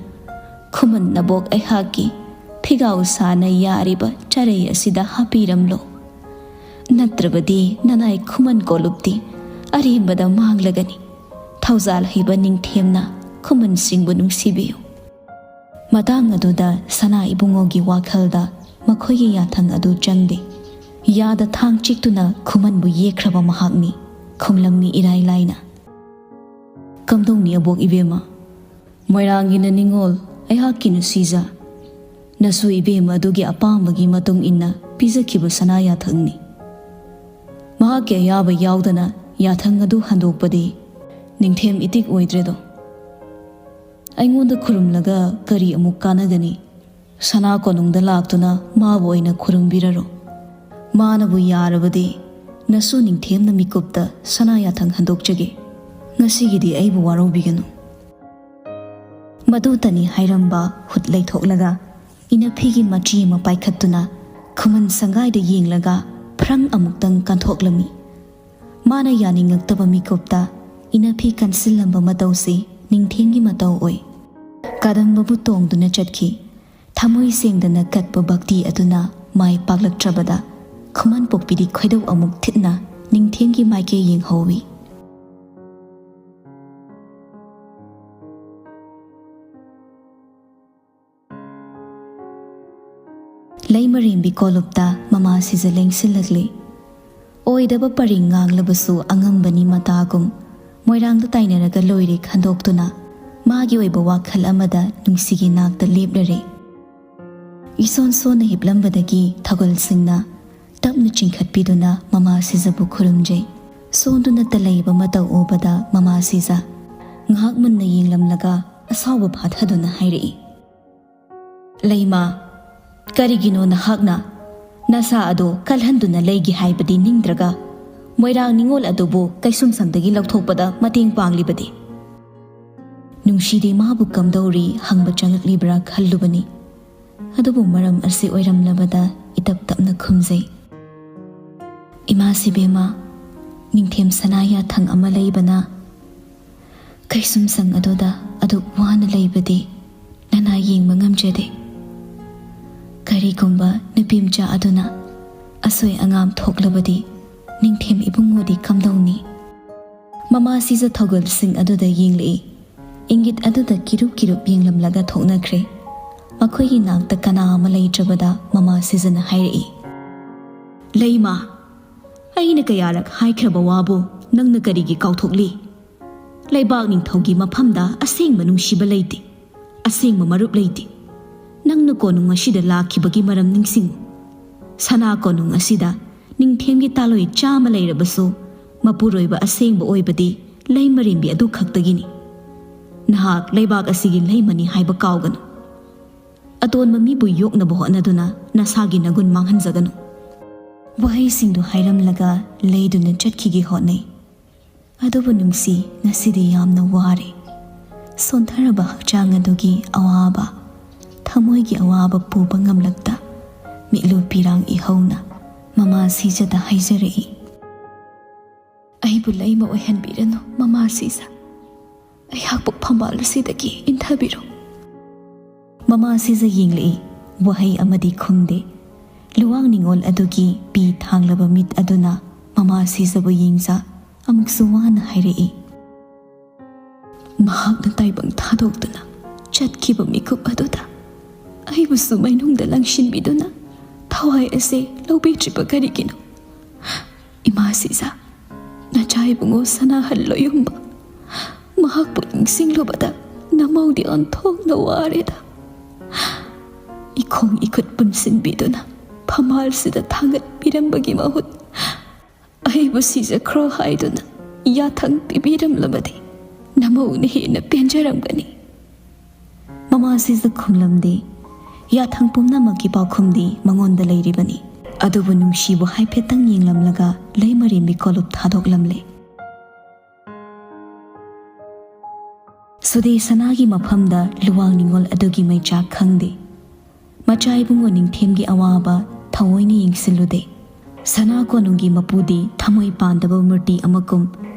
ꯈꯨꯃꯟ ꯅꯕꯣꯛ ꯑꯩꯍꯥꯛꯀꯤ ꯐꯤꯒꯥꯎ ꯁꯥꯅ ꯌꯥꯔꯤꯕ ꯆꯔꯩ ꯑꯁꯤꯗ ꯍꯥꯞꯄꯤꯔꯝꯂꯣ꯫ ꯅꯠꯇ꯭ꯔꯕꯗꯤ ꯅꯅꯥꯏ ꯈꯨꯃꯟ ꯀꯣꯂꯨꯞꯇꯤ ꯑꯔꯦꯝꯕꯗ ꯃꯥꯡꯂꯒꯅꯤ꯫ ꯊꯧꯖꯥꯜ ꯍꯩꯕ ꯅꯤꯡꯊꯦꯝꯅ ꯈꯨꯃꯟꯁꯤꯡꯕꯨ ꯅꯨꯡꯁꯤꯕꯤꯌꯨ꯫" ꯃꯇꯥꯡ ꯑꯗꯨꯗ ꯁꯅꯥ ꯏꯕꯨꯡꯉꯣꯒꯤ ꯋꯥꯈꯜꯗ ꯃꯈꯣꯏꯒꯤ ꯌꯥꯊꯪ ꯑꯗꯨ ꯆꯪꯗꯦ꯫ ꯌꯥꯗ ꯊꯥꯡ ꯆꯤꯛꯇꯨꯅ ꯈꯨꯃꯟꯕꯨ ꯌꯦꯛꯈ꯭ꯔꯕ ꯃꯍꯥꯛꯅꯤ꯫ ꯈꯨꯝꯂꯝꯃꯤ ꯏꯔꯥꯏ ꯂꯥꯏꯅ, "ꯀꯝꯗꯧꯅꯤ ꯑꯕꯣꯛ ꯏꯕꯦꯝꯃ? ꯃꯣꯏꯔꯥꯡꯒꯤꯅ ꯅꯤꯡꯉꯣꯜ, ꯑꯩꯍꯥꯛꯀꯤꯅ ꯁꯤꯖ꯫ ꯅꯁꯨ ꯏꯕꯦꯝꯃ ꯑꯗꯨꯒꯤ ꯑꯄꯥꯝꯕꯒꯤ ꯃꯇꯨꯡ ꯏꯟꯅ ꯄꯤꯖꯈꯤꯕ ꯁꯅꯥ ꯌꯥꯊꯪꯅꯤ꯫ ꯃꯍꯥꯛꯀꯤ ꯑꯌꯥꯕ ꯌꯥꯎꯗꯅ ꯌꯥꯊꯪ ꯑꯗꯨ ꯍꯟꯗꯣꯛꯄꯗꯤ ꯅꯤꯡꯊꯦꯝ ꯏꯇꯤꯛ ꯑꯣꯏꯗ꯭ꯔꯦꯗꯣ꯫ ꯑꯩꯉꯣꯟꯗ ꯈꯨꯔꯨꯝꯂꯒ ꯀꯔꯤ ꯑꯃꯨꯛ ꯀꯥꯟꯅꯒꯅꯤ? ꯁꯅꯥ ꯀꯣꯅꯨꯡꯗ ꯂꯥꯛꯇꯨꯅ ꯃꯥꯕꯨ ꯑꯣꯏꯅ ꯈꯨꯔꯨꯝꯕꯤꯔꯔꯣ꯫ ꯃꯥꯅꯕꯨ ꯌꯥꯔꯕꯗꯤ ꯅꯁꯨ ꯅꯤꯡꯊꯦꯝꯅ ꯃꯤꯀꯨꯞꯇ ꯁꯅꯥ ꯌꯥꯊꯪ ꯍꯟꯗꯣꯛꯆꯒꯦ꯫ ꯉꯁꯤꯒꯤꯗꯤ ꯑꯩꯕꯨ ꯋꯥꯔꯧꯕꯤꯒꯅꯨ꯫ ꯃꯗꯨꯇꯅꯤ ꯍꯥꯏꯔꯝꯕ ꯍꯨꯠ ꯂꯩꯊꯣꯛꯂꯒ ꯏꯅꯐꯤꯒꯤ ꯃꯆꯤ ꯑꯃ ꯄꯥꯏꯈꯠꯇꯨꯅ ꯈꯨꯃꯟ ꯁꯪꯒꯥꯏꯗ ꯌꯦꯡꯂꯒ ꯐ꯭ꯔꯪ ꯑꯃꯨꯛꯇꯪ ꯀꯟꯊꯣꯛꯂꯝꯃꯤ꯫ ꯃꯥꯅ ꯌꯥꯅꯤꯡꯉꯛꯇꯕ ꯃꯤꯀꯨꯞꯇ ꯏꯅꯐꯤ ꯀꯟꯁꯤꯜꯂꯝꯕ ꯃꯇꯧꯁꯤ ꯅꯤꯡꯊꯦꯝꯒꯤ ꯃꯇꯧ ꯑꯣꯏ꯫ ꯀꯗꯝꯕꯕꯨ ꯇꯣꯡꯗꯨꯅ ꯆꯠꯈꯤ꯫ ꯊꯃꯣꯏ ꯁꯦꯡꯗꯅ ꯀꯠꯄ ꯚꯛꯇꯤ ꯑꯗꯨꯅ ꯃꯥꯏ ꯄꯥꯛꯂꯛꯇ꯭ꯔꯕꯗ ꯈꯨꯃꯟ ꯄꯣꯛꯄꯤꯗꯤ ꯈꯣꯏꯗꯧ ꯑꯃꯨꯛ ꯊꯤꯠꯅ ꯅꯤꯡꯊꯦꯝꯒꯤ ꯃꯥꯏꯀꯩ ꯌꯦꯡꯍꯧꯋꯤ꯫ ꯂꯩꯃꯔꯦꯝꯕꯤ ꯀꯣꯂꯨꯞꯇ ꯃꯃꯥ ꯁꯤꯖ ꯂꯦꯡꯁꯤꯜꯂꯛꯂꯤ꯫ ꯑꯣꯏꯗꯕ ꯄꯔꯦꯡ ꯉꯥꯡꯂꯕꯁꯨ ꯑꯉꯝꯕꯅꯤ ꯃꯇꯥꯒꯨꯝ ꯃꯣꯏꯔꯥꯡꯗ ꯇꯥꯏꯅꯔꯒ ꯂꯣꯏꯔꯦ ꯈꯟꯗꯣꯛꯇꯨꯅ ꯃꯥꯒꯤ ꯑꯣꯏꯕ ꯋꯥꯈꯜ ꯑꯃꯗ ꯅꯨꯡꯁꯤꯒꯤ ꯅꯥꯛꯇ ꯂꯦꯞꯂꯔꯦ꯫ ꯏꯁꯣꯟ ꯁꯣꯟꯅ ꯍꯤꯞꯂꯝꯕꯗꯒꯤ ꯊꯧꯒꯜꯁꯤꯡꯅ ꯇꯞꯅ ꯆꯤꯡꯈꯠꯄꯤꯗꯨꯅ ꯃꯃꯥ ꯁꯤꯖꯕꯨ ꯈꯨꯔꯨꯝꯖꯩ꯫ ꯁꯣꯟꯗꯨꯅꯇ ꯂꯩꯕ ꯃꯇꯧ ꯎꯕꯗ ꯃꯃꯥ ꯁꯤꯖ ꯉꯥꯏꯍꯥꯛ ꯃꯨꯟꯅ ꯌꯦꯡꯂꯝꯂꯒ ꯑꯁꯥꯎꯕ ꯐꯥꯊꯗꯨꯅ ꯍꯥꯏꯔꯛꯏ, "ꯂꯩꯃ, ꯀꯔꯤꯒꯤꯅꯣ ꯅꯍꯥꯛꯅ ꯅꯁꯥ ꯑꯗꯨ ꯀꯜꯍꯟꯗꯨꯅ ꯂꯩꯒꯦ ꯍꯥꯏꯕꯗꯤ ꯅꯤꯡꯗ꯭ꯔꯒ ꯃꯣꯏꯔꯥꯡ ꯅꯤꯉꯣꯜ ꯑꯗꯨꯕꯨ ꯀꯩꯁꯨꯝꯁꯪꯗꯒꯤ ꯂꯧꯊꯣꯛꯄꯗ ꯃꯇꯦꯡ ꯄꯥꯡꯂꯤꯕꯗꯤ?" ꯅꯨꯡꯁꯤꯗꯦ ꯃꯥꯕꯨ ꯀꯝꯗꯧꯔꯤ ꯍꯪꯕ ꯆꯪꯂꯛꯂꯤꯕ꯭ꯔꯥ ꯈꯜꯂꯨꯕꯅꯤ꯫ ꯑꯗꯨꯕꯨ ꯃꯔꯝ ꯑꯁꯤ ꯑꯣꯏꯔꯝꯂꯕꯗ ꯏꯇꯞ ꯇꯞꯅ ꯈꯨꯝꯖꯩ, "ꯏꯃꯥ ꯁꯤꯕꯦꯝꯃ, ꯅꯤꯡꯊꯦꯝ ꯁꯅꯥ ꯌꯥꯊꯪ ꯑꯃ ꯂꯩꯕꯅ ꯀꯩꯁꯨꯝꯁꯪ ꯑꯗꯨꯗ ꯑꯗꯨꯛ ꯋꯥꯅ ꯂꯩꯕꯗꯤ ꯅꯅꯥ ꯌꯦꯡꯕ ꯉꯝꯖꯗꯦ꯫ ꯀꯔꯤꯒꯨꯝꯕ ꯅꯨꯄꯤꯃꯆꯥ ꯑꯗꯨꯅ ꯑꯁꯣꯏ ꯑꯉꯥꯝ ꯊꯣꯛꯂꯕꯗꯤ ꯅꯤꯡꯊꯦꯝ ꯏꯕꯨꯡꯉꯣꯗꯤ ꯀꯝꯗꯧꯅꯤ?" ꯃꯃꯥ ꯁꯤꯖ ꯊꯧꯒꯜꯁꯤꯡ ꯑꯗꯨꯗ ꯌꯦꯡꯂꯛꯏ꯫ ꯏꯪꯒꯤꯠ ꯑꯗꯨꯗ ꯀꯤꯔꯨꯞ ꯀꯤꯔꯨꯞ ꯌꯦꯡꯂꯝꯂꯒ ꯊꯣꯛꯅꯈ꯭ꯔꯦ꯫ ꯃꯈꯣꯏꯒꯤ ꯅꯥꯛꯇ ꯀꯅꯥ ꯑꯃ ꯂꯩꯇ꯭ꯔꯕꯗ ꯃꯃꯥ ꯁꯤꯖꯅ ꯍꯥꯏꯔꯛꯏ, "ꯂꯩꯃ, ꯑꯩꯅ ꯀꯌꯥꯔꯛ ꯍꯥꯏꯈ꯭ꯔꯕ ꯋꯥꯕꯨ ꯅꯪꯅ ꯀꯔꯤꯒꯤ ꯀꯥꯎꯊꯣꯛꯂꯤ? ꯂꯩꯕꯥꯛ ꯅꯤꯡꯊꯧꯒꯤ ꯃꯐꯝꯗ ꯑꯁꯦꯡꯕ ꯅꯨꯡꯁꯤꯕ ꯂꯩꯇꯦ, ꯑꯁꯦꯡꯕ ꯃꯔꯨꯞ ꯂꯩꯇꯦ꯫ ꯅꯪꯅ ꯀꯣꯅꯨꯡ ꯑꯁꯤꯗ ꯂꯥꯛꯈꯤꯕꯒꯤ ꯃꯔꯝ ꯅꯤꯡꯁꯤꯡꯉꯨ꯫ ꯁꯅꯥ ꯀꯣꯅꯨꯡ ꯑꯁꯤꯗ ꯅꯤꯡꯊꯦꯝꯒꯤ ꯇꯥꯂꯣꯏ ꯆꯥꯝꯃ ꯂꯩꯔꯕꯁꯨ ꯃꯄꯨꯔꯣꯏꯕ ꯑꯁꯦꯡꯕ ꯑꯣꯏꯕꯗꯤ ꯂꯩꯃꯔꯦꯝꯕꯤ ꯑꯗꯨ ꯈꯛꯇꯒꯤꯅꯤ꯫ ꯅꯍꯥꯛ ꯂꯩꯕꯥꯛ ꯑꯁꯤꯒꯤ ꯂꯩꯃꯅꯤ ꯍꯥꯏꯕ ꯀꯥꯎꯒꯅꯨ꯫ ꯑꯇꯣꯟꯕ ꯃꯤꯕꯨ ꯌꯣꯛꯅꯕ ꯍꯣꯠꯅꯗꯨꯅ ꯅꯁꯥꯒꯤ ꯅꯒꯨꯟ ꯃꯥꯡꯍꯟꯖꯒꯅꯨ꯫ ꯋꯥꯍꯩꯁꯤꯡꯗꯨ ꯍꯥꯏꯔꯝꯂꯒ ꯂꯩꯗꯨꯅ ꯆꯠꯈꯤꯒꯦ ꯍꯣꯠꯅꯩ꯫ ꯑꯗꯨꯕꯨ ꯅꯨꯡꯁꯤ, ꯉꯁꯤꯗꯤ ꯌꯥꯝꯅ ꯋꯥꯔꯦ꯫ ꯁꯣꯟꯊꯔꯕ ꯍꯛꯆꯥꯡ ꯑꯗꯨꯒꯤ ꯑꯋꯥꯕ, ꯊꯃꯣꯏꯒꯤ ꯑꯋꯥꯕ ꯄꯨꯕ ꯉꯝꯂꯛꯇ ꯃꯤꯠꯂꯨ ꯄꯤꯔꯥꯡ ꯏꯍꯧꯅ ꯃꯃꯥ ꯁꯤꯖꯗ ꯍꯥꯏꯖꯔꯛꯏ꯫ "ꯑꯩꯕꯨ ꯂꯩꯃ ꯑꯣꯏꯍꯟꯕꯤꯔꯅꯨ, ꯃꯃꯥ ꯁꯤꯖ꯫ ꯑꯩꯍꯥꯛꯄꯨ ꯐꯝꯕꯥꯜ ꯑꯁꯤꯗꯒꯤ ꯏꯟꯊꯕꯤꯔꯣ꯫" ꯃꯃꯥ ꯁꯤꯖ ꯌꯦꯡꯂꯛꯏ, ꯋꯥꯍꯩ ꯑꯃꯗꯤ ꯈꯨꯝꯗꯦ꯫ ꯂꯨꯋꯥꯡ ꯅꯤꯉꯣꯜ ꯑꯗꯨꯒꯤ ꯄꯤ ꯊꯥꯡꯂꯕ ꯃꯤꯠ ꯑꯗꯨꯅ ꯃꯃꯥ ꯁꯤꯖꯕꯨ ꯌꯦꯡꯖ ꯑꯃꯨꯛꯁꯨ ꯋꯥꯅ ꯍꯥꯏꯔꯛꯏ꯫ ꯃꯍꯥꯛꯅ ꯇꯥꯏꯕꯪ ꯊꯥꯗꯣꯛꯇꯨꯅ ꯆꯠꯈꯤꯕ ꯃꯤꯀꯨꯞ ꯑꯗꯨꯗ ꯑꯩꯕꯨꯁꯨ ꯃꯩꯅꯨꯡꯗ ꯂꯪꯁꯤꯟꯕꯤꯗꯨꯅ ꯊꯋꯥꯏ ꯑꯁꯦ ꯂꯧꯕꯤꯗ꯭ꯔꯤꯕ ꯀꯔꯤꯒꯤꯅꯣ? ꯏꯃꯥ ꯁꯤꯖ, ꯅꯆꯥ ꯏꯕꯨꯡꯉꯣ ꯁꯅꯥꯍꯜ ꯂꯣꯌꯨꯝꯕ, ꯃꯍꯥꯛꯄꯨ ꯅꯤꯡꯁꯤꯡꯂꯨꯕꯗ ꯅꯃꯧꯗꯤ ꯑꯣꯟꯊꯣꯛꯅ ꯋꯥꯔꯦꯗ꯫ ꯏꯈꯣꯡ ꯏꯈꯨꯠ ꯄꯨꯟꯁꯤꯟꯕꯤꯗꯨꯅ ꯐꯝꯕꯥꯜꯁꯤꯗ ꯊꯥꯡꯒꯠꯄꯤꯔꯝꯕꯒꯤ ꯃꯍꯨꯠ ꯑꯩꯕꯨ ꯁꯤꯖꯈ꯭ꯔꯣ ꯍꯥꯏꯗꯨꯅ ꯌꯥꯊꯪ ꯄꯤꯕꯤꯔꯝꯂꯕꯗꯤ ꯅꯃꯧꯅ ꯍꯦꯟꯅ ꯄꯦꯟꯖꯔꯝꯒꯅꯤ꯫ ꯃꯃꯥ ꯁꯤꯖ ꯈꯨꯝꯂꯝꯗꯦ꯫ ꯌꯥꯊꯪ ꯄꯨꯝꯅꯃꯛꯀꯤ ꯄꯥꯎꯈꯨꯝꯗꯤ ꯃꯉꯣꯟꯗ ꯂꯩꯔꯤꯕꯅꯤ꯫ ꯑꯗꯨꯕꯨ ꯅꯨꯡꯁꯤꯕꯨ ꯍꯥꯏꯐꯦꯠꯇꯪ ꯌꯦꯡꯂꯝꯂꯒ ꯂꯩꯃꯔꯦꯝꯕꯤ ꯀꯣꯂꯨꯞ ꯊꯥꯗꯣꯛꯂꯝꯂꯦ꯫ ꯁꯨꯗꯦ ꯁꯅꯥꯒꯤ ꯃꯐꯝꯗ ꯂꯨꯋꯥꯡ ꯅꯤꯉꯣꯜ ꯑꯗꯨꯒꯤ ꯃꯩꯆꯥꯛ ꯈꯪꯗꯦ꯫ ꯃꯆꯥ ꯏꯕꯨꯡꯉꯣ ꯅꯤꯡꯊꯦꯝꯒꯤ ꯑꯋꯥꯕ ꯊꯑꯣꯏꯅ ꯌꯦꯡꯁꯤꯜꯂꯨꯗꯦ꯫ ꯁꯅꯥ ꯀꯣꯅꯨꯡꯒꯤ ꯃꯄꯨꯗꯤ ꯊꯃꯣꯏ ꯄꯥꯟꯗꯕ ꯃꯨꯔꯇꯤ ꯑꯃꯒꯨꯝ